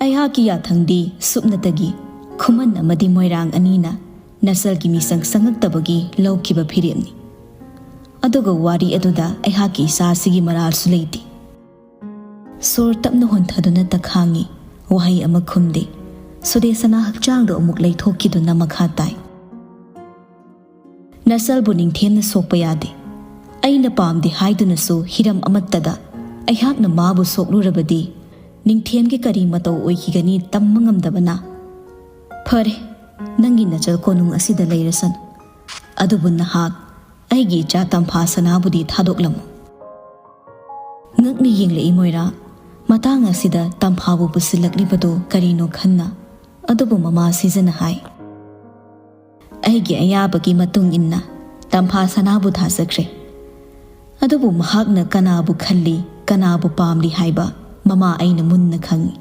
ꯑꯩꯍꯥꯛꯀꯤ ꯌꯥꯊꯪꯗꯤ ꯁꯨꯞꯅꯇꯒꯤ ꯈꯨꯃꯟ ꯑꯃꯗꯤ ꯃꯣꯏꯔꯥꯡ ꯑꯅꯤꯅ ꯅꯁꯜꯒꯤ ꯃꯤꯁꯪ ꯆꯪꯉꯛꯇꯕꯒꯤ ꯂꯧꯈꯤꯕ ꯐꯤꯔꯦꯞꯅꯤ꯫ ꯑꯗꯨꯒ ꯋꯥꯔꯤ ꯑꯗꯨꯗ ꯑꯩꯍꯥꯛꯀꯤ ꯏꯆꯥꯁꯤꯒꯤ ꯃꯔꯥꯜꯁꯨ ꯂꯩꯇꯦ꯫ ꯁꯣꯔ ꯇꯞꯅ ꯍꯣꯟꯊꯗꯨꯅ ꯇꯈꯥꯡꯉꯤ꯫ ꯋꯥꯍꯩ ꯑꯃ ꯈꯨꯝꯗꯦ꯫ ꯁꯨꯗꯦꯁꯅꯥ ꯍꯛꯆꯥꯡꯗꯣ ꯑꯃꯨꯛ ꯂꯩꯊꯣꯛꯈꯤꯗꯨꯅ ꯃꯈꯥ ꯇꯥꯏ꯫ ꯅꯁꯜꯕꯨ ꯅꯤꯡꯊꯦꯝꯅ ꯁꯣꯛꯄ ꯌꯥꯗꯦ꯫ ꯑꯩꯅ ꯄꯥꯝꯗꯦ ꯍꯥꯏꯗꯨꯅꯁꯨ ꯍꯤꯔꯝ ꯑꯃꯠꯇꯗ ꯑꯩꯍꯥꯛꯅ ꯃꯥꯕꯨ ꯁꯣꯛꯂꯨꯔꯕꯗꯤ ꯅꯤꯡꯊꯦꯝꯒꯤ ꯀꯔꯤ ꯃꯇꯧ ꯑꯣꯏꯈꯤꯒꯅꯤ ꯇꯝꯕ ꯉꯝꯗꯕꯅ꯫ ꯐꯔꯦ, ꯅꯪꯒꯤ ꯅꯆꯜ ꯀꯣꯅꯨꯡ ꯑꯁꯤꯗ ꯂꯩꯔꯁꯅꯨ꯫ ꯑꯗꯨꯕꯨ ꯅꯍꯥꯛ ꯑꯩꯒꯤ ꯏꯆꯥ ꯇꯝꯐꯥ ꯁꯅꯥꯕꯨꯗꯤ ꯊꯥꯗꯣꯛꯂꯝꯃꯨ꯫ ꯉꯛꯅ ꯌꯦꯡꯂꯛꯏ ꯃꯣꯏꯔꯥ꯫ ꯃꯇꯥꯡ ꯑꯁꯤꯗ ꯇꯝꯐꯥꯕꯨ ꯄꯨꯁꯤꯜꯂꯛꯂꯤꯕꯗꯨ ꯀꯔꯤꯅꯣ ꯈꯟꯅ꯫ ꯑꯗꯨꯕꯨ ꯃꯃꯥ ꯁꯤꯖꯅ ꯍꯥꯏ, "ꯑꯩꯒꯤ ꯑꯌꯥꯕꯒꯤ ꯃꯇꯨꯡ ꯏꯟꯅ ꯇꯝꯐꯥ ꯁꯅꯥꯕꯨ ꯊꯥꯖꯈ꯭ꯔꯦ꯫ ꯑꯗꯨꯕꯨ ꯃꯍꯥꯛꯅ ꯀꯅꯥꯕꯨ ꯈꯜꯂꯤ, ꯀꯅꯥꯕꯨ ꯄꯥꯝꯂꯤ ꯍꯥꯏꯕ ꯃꯃꯥ ꯑꯩꯅ ꯃꯨꯟꯅ ꯈꯪꯏ꯫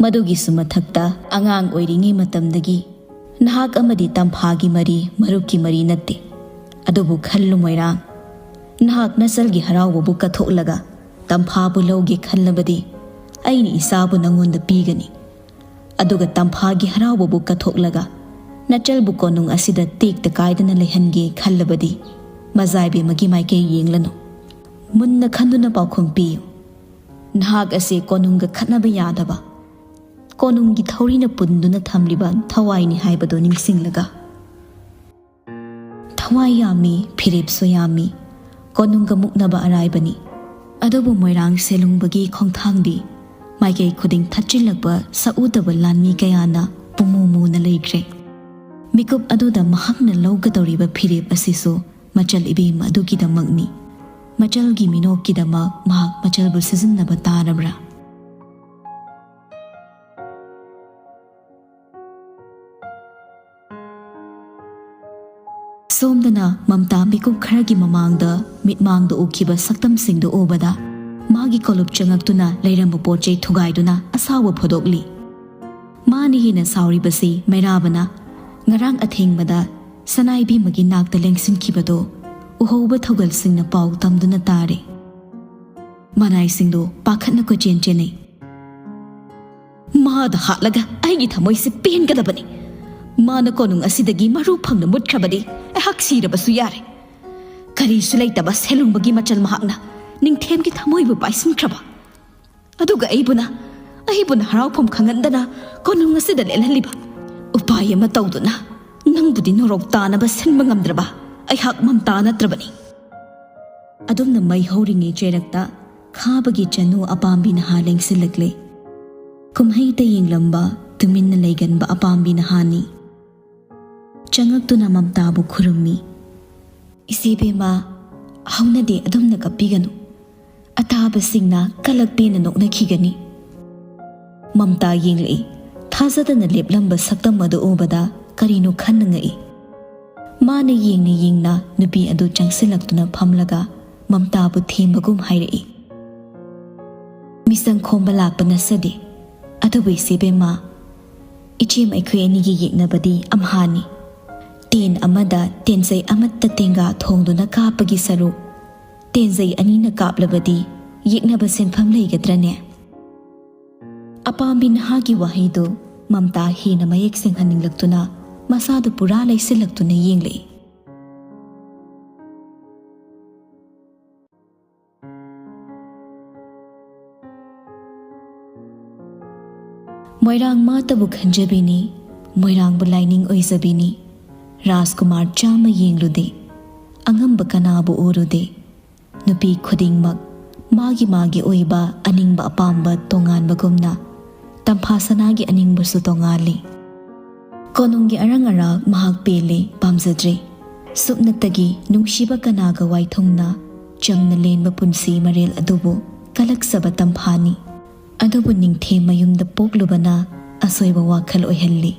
ꯃꯗꯨꯒꯤꯁꯨ ꯃꯊꯛꯇ ꯑꯉꯥꯡ ꯑꯣꯏꯔꯤꯉꯩ ꯃꯇꯝꯗꯒꯤ ꯅꯍꯥꯛ ꯑꯃꯗꯤ ꯇꯝꯐꯥꯒꯤ ꯃꯔꯤ ꯃꯔꯨꯞꯀꯤ ꯃꯔꯤ ꯅꯠꯇꯦ꯫ ꯑꯗꯨꯕꯨ ꯈꯜꯂꯨ ꯃꯣꯏꯔꯥꯡ, ꯅꯍꯥꯛ ꯅꯆꯜꯒꯤ ꯍꯔꯥꯎꯕꯕꯨ ꯀꯠꯊꯣꯛꯂꯒ ꯇꯝꯐꯥꯕꯨ ꯂꯧꯒꯦ ꯈꯜꯂꯕꯗꯤ ꯑꯩꯅ ꯏꯆꯥꯕꯨ ꯅꯉꯣꯟꯗ ꯄꯤꯒꯅꯤ꯫ ꯑꯗꯨꯒ ꯇꯝꯐꯥꯒꯤ ꯍꯔꯥꯎꯕꯕꯨ ꯀꯠꯊꯣꯛꯂꯒ ꯅꯆꯜꯕꯨ ꯀꯣꯅꯨꯡ ꯑꯁꯤꯗ ꯇꯦꯛꯇ ꯀꯥꯏꯗꯅ ꯂꯩꯍꯟꯒꯦ ꯈꯜꯂꯕꯗꯤ ꯃꯖꯥꯏꯕꯦꯝꯃꯒꯤ ꯃꯥꯏꯀꯩ ꯌꯦꯡꯂꯅꯨ꯫ ꯃꯨꯟꯅ ꯈꯟꯗꯨꯅ ꯄꯥꯎꯈꯨꯝ ꯄꯤꯌꯨ꯫ ꯅꯍꯥꯛ ꯑꯁꯤ ꯀꯣꯅꯨꯡꯒ ꯈꯠꯅꯕ ꯌꯥꯗꯕ, ꯀꯣꯅꯨꯡꯒꯤ ꯊꯧꯔꯤꯅ ꯄꯨꯟꯗꯨꯅ ꯊꯝꯂꯤꯕ ꯊꯋꯥꯏꯅꯤ ꯍꯥꯏꯕꯗꯨ ꯅꯤꯡꯁꯤꯡꯂꯒ꯫ ꯊꯋꯥꯏ ꯌꯥꯝꯃꯤ, ꯐꯤꯔꯦꯞꯁꯨ ꯌꯥꯝꯃꯤ, ꯀꯣꯅꯨꯡꯒ ꯃꯨꯛꯅꯕ ꯑꯔꯥꯏꯕꯅꯤ꯫ ꯑꯗꯨꯕꯨ ꯃꯣꯏꯔꯥꯡ ꯁꯦꯂꯨꯡꯕꯒꯤ ꯈꯣꯡꯊꯥꯡꯗꯤ ꯃꯥꯏꯀꯩ ꯈꯨꯗꯤꯡ ꯊꯠꯆꯤꯜꯂꯛꯄ ꯁꯛꯎꯗꯕ ꯂꯥꯟꯃꯤ ꯀꯌꯥꯅ ꯄꯨꯡꯃꯨ ꯃꯨꯅ ꯂꯩꯈ꯭ꯔꯦ꯫ ꯃꯤꯀꯨꯞ ꯑꯗꯨꯗ ꯃꯍꯥꯛꯅ ꯂꯧꯒꯗꯧꯔꯤꯕ ꯐꯤꯔꯦꯞ ꯑꯁꯤꯁꯨ ꯃꯆꯜ ꯏꯕꯦꯝ ꯑꯗꯨꯒꯤꯗꯃꯛꯅꯤ꯫ ꯃꯆꯜꯒꯤ ꯃꯤꯅꯣꯛꯀꯤꯗꯃꯛ ꯃꯍꯥꯛ ꯃꯆꯜꯕꯨ ꯁꯤꯖꯤꯟꯅꯕ ꯇꯥꯔꯕ꯭ꯔꯥ? ꯁꯣꯝꯗꯅ ꯃꯝꯇꯥ ꯃꯤꯀꯨꯞ ꯈꯔꯒꯤ ꯃꯃꯥꯡꯗ ꯃꯤꯠꯃꯥꯡꯗ ꯎꯈꯤꯕ ꯁꯛꯇꯝꯁꯤꯡꯗꯨ ꯎꯕꯗ ꯃꯥꯒꯤ ꯀꯣꯂꯨꯞ ꯆꯪꯉꯛꯇꯨꯅ ꯂꯩꯔꯝꯕ ꯄꯣꯠ ꯆꯩ ꯊꯨꯒꯥꯏꯗꯨꯅ ꯑꯁꯥꯎꯕ ꯐꯣꯡꯗꯣꯛꯂꯤ꯫ ꯃꯥꯅ ꯍꯦꯟꯅ ꯁꯥꯎꯔꯤꯕꯁꯤ ꯃꯩꯔꯥꯕꯅ ꯉꯔꯥꯡ ꯑꯊꯦꯡꯕꯗ ꯁꯅꯥꯏꯕꯦꯝꯃꯒꯤ ꯅꯥꯛꯇ ꯂꯦꯡꯁꯤꯟꯈꯤꯕꯗꯨ ꯎꯍꯧꯕ ꯊꯧꯒꯜꯁꯤꯡꯅ ꯄꯥꯎ ꯇꯝꯗꯨꯅ ꯇꯥꯔꯦ꯫ ꯃꯅꯥꯏꯁꯤꯡꯗꯨ ꯄꯥꯈꯠꯅ ꯀꯣꯏꯆꯦꯟ ꯆꯦꯟꯅꯩ꯫ ꯃꯥꯗ ꯍꯥꯠꯂꯒ ꯑꯩꯒꯤ ꯊꯃꯣꯏꯁꯤ ꯄꯦꯟꯒꯗꯕꯅꯤ꯫ ꯃꯥꯅ ꯀꯣꯅꯨꯡ ꯑꯁꯤꯗꯒꯤ ꯃꯔꯨ ꯐꯪꯅ ꯃꯨꯠꯈ꯭ꯔꯕꯗꯤ ꯑꯩꯍꯥꯛ ꯁꯤꯔꯕꯁꯨ ꯌꯥꯔꯦ꯫ ꯀꯔꯤꯁꯨ ꯂꯩꯇꯕ ꯁꯦꯂꯨꯡꯕꯒꯤ ꯃꯆꯜ ꯃꯍꯥꯛꯅ ꯅꯤꯡꯊꯦꯝꯒꯤ ꯊꯃꯣꯏꯕꯨ ꯄꯥꯏꯁꯤꯟꯈ꯭ꯔꯕ꯫ ꯑꯗꯨꯒ ꯑꯩꯕꯨꯅ, ꯑꯩꯕꯨꯅ ꯍꯔꯥꯎꯐꯝ ꯈꯪꯍꯟꯗꯅ ꯀꯣꯅꯨꯡ ꯑꯁꯤꯗ ꯂꯦꯜꯍꯜꯂꯤꯕ꯫ ꯎꯄꯥꯏ ꯑꯃ ꯇꯧꯗꯨꯅ ꯅꯪꯕꯨꯗꯤ ꯅꯣꯔꯣꯛ ꯇꯥꯅꯕ ꯁꯤꯟꯕ ꯉꯝꯗ꯭ꯔꯕ ꯑꯩꯍꯥꯛ ꯃꯝꯇꯥ ꯅꯠꯇ꯭ꯔꯕꯅꯤ꯫ ꯑꯗꯨꯝꯅ ꯃꯩ ꯍꯧꯔꯤꯉꯩ ꯆꯩꯔꯛꯇ ꯈꯥꯕꯒꯤ ꯆꯅꯨ ꯑꯄꯥꯝꯕꯤ ꯅꯍꯥ ꯂꯦꯡꯁꯤꯜꯂꯛꯂꯦ꯫ ꯀꯨꯝꯍꯩꯗ ꯌꯦꯡꯂꯝꯕ, ꯇꯨꯃꯤꯟꯅ ꯂꯩꯒꯟꯕ ꯑꯄꯥꯝꯕꯤ ꯅꯍꯥꯅꯤ꯫ ꯆꯪꯉꯛꯇꯨꯅ ꯃꯝꯇꯥꯕꯨ ꯈꯨꯔꯨꯝꯃꯤ꯫ "ꯏꯆꯦꯕꯦꯝꯃ, ꯍꯧꯅꯗꯦ, ꯑꯗꯨꯝꯅ ꯀꯞꯄꯤꯒꯅꯨ꯫ ꯑꯇꯥꯕꯁꯤꯡꯅ ꯀꯂꯛ ꯄꯦꯟꯅ ꯅꯣꯛꯅꯈꯤꯒꯅꯤ꯫" ꯃꯝꯇꯥ ꯌꯦꯡꯂꯛꯏ꯫ ꯊꯥꯖꯗꯅ ꯂꯦꯞꯂꯝꯕ ꯁꯛꯇꯝ ꯑꯗꯨ ꯎꯕꯗ ꯀꯔꯤꯅꯣ ꯈꯟꯅ ꯉꯛꯏ꯫ ꯃꯥꯅ ꯌꯦꯡꯅ ꯌꯦꯡꯅ ꯅꯨꯄꯤ ꯑꯗꯨ ꯆꯪꯁꯤꯜꯂꯛꯇꯨꯅ ꯐꯝꯂꯒ ꯃꯝꯇꯥꯕꯨ ꯊꯦꯝꯕꯒꯨꯝ ꯍꯥꯏꯔꯛꯏ, "ꯃꯤꯁꯪ ꯈꯣꯝꯕ ꯂꯥꯛꯄ ꯅꯠꯆꯗꯦ꯫ ꯑꯗꯨꯕꯨ ꯏꯆꯦꯕꯦꯝꯃ, ꯏꯆꯦꯝ ꯑꯩꯈꯣꯏ ꯑꯅꯤꯒꯤ ꯌꯦꯛꯅꯕꯗꯤ ꯑꯝꯍꯥꯅꯤ꯫ ꯇꯦꯟ ꯑꯃꯗ ꯇꯦꯟꯖꯩ ꯑꯃꯠꯇ ꯇꯦꯡꯒꯥ ꯊꯣꯡꯗꯨꯅ ꯀꯥꯞꯄꯒꯤ ꯁꯔꯨꯛ, ꯇꯦꯟꯖꯩ ꯑꯅꯤꯅ ꯀꯥꯞꯂꯕꯗꯤ ꯌꯦꯛꯅꯕ ꯁꯦꯟꯐꯝ ꯂꯩꯒꯗ꯭ꯔꯅꯦ?" ꯑꯄꯥꯝꯕꯤ ꯅꯍꯥꯒꯤ ꯋꯥꯍꯩꯗꯨ ꯃꯝꯇꯥ ꯍꯦꯟꯅ ꯃꯌꯦꯛ ꯁꯦꯡꯍꯟꯅꯤꯡꯂꯛꯇꯨꯅ ꯃꯁꯥꯗꯨ ꯄꯨꯔꯥ ꯂꯩꯁꯤꯜꯂꯛꯇꯨꯅ ꯌꯦꯡꯂꯛꯏ꯫ ꯃꯣꯏꯔꯥꯡ ꯃꯥꯇꯕꯨ ꯈꯟꯖꯕꯤꯅꯤ, ꯃꯣꯏꯔꯥꯡꯕꯨ ꯂꯥꯏꯅꯤꯡ ꯑꯣꯏꯖꯕꯤꯅꯤ꯫ ꯔꯥꯖꯀꯨꯃꯥꯔ ꯆꯥꯝꯃ ꯌꯦꯡꯂꯨꯗꯦ, ꯑꯉꯝꯕ ꯀꯅꯥꯕꯨ ꯎꯔꯨꯗꯦ꯫ ꯅꯨꯄꯤ ꯈꯨꯗꯤꯡꯃꯛ ꯃꯥꯒꯤ ꯃꯥꯒꯤ ꯑꯣꯏꯕ ꯑꯅꯤꯡꯕ ꯑꯄꯥꯝꯕ ꯇꯣꯉꯥꯟꯕꯒꯨꯝꯅ ꯇꯝꯐꯥ ꯁꯅꯥꯒꯤ ꯑꯅꯤꯡꯕꯁꯨ ꯇꯣꯉꯥꯜꯂꯤ꯫ ꯀꯣꯅꯨꯡꯒꯤ ꯑꯔꯪ ꯑꯔꯥꯛ ꯃꯍꯥꯛ ꯄꯦꯜꯂꯦ, ꯄꯥꯝꯖꯗ꯭ꯔꯦ꯫ ꯁꯨꯞꯅꯇꯒꯤ ꯅꯨꯡꯁꯤꯕ ꯀꯅꯥꯒ ꯋꯥꯏꯊꯨꯡꯅ ꯆꯝꯅ ꯂꯦꯟꯕ ꯄꯨꯟꯁꯤ ꯃꯔꯦꯜ ꯑꯗꯨꯕꯨ ꯀꯂꯛꯆꯕ ꯇꯝꯐꯥꯅꯤ꯫ ꯑꯗꯨꯕꯨ ꯅꯤꯡꯊꯦꯝ ꯃꯌꯨꯝꯗ ꯄꯣꯛꯂꯨꯕꯅ ꯑꯁꯣꯏꯕ ꯋꯥꯈꯜ ꯑꯣꯏꯍꯜꯂꯤ꯫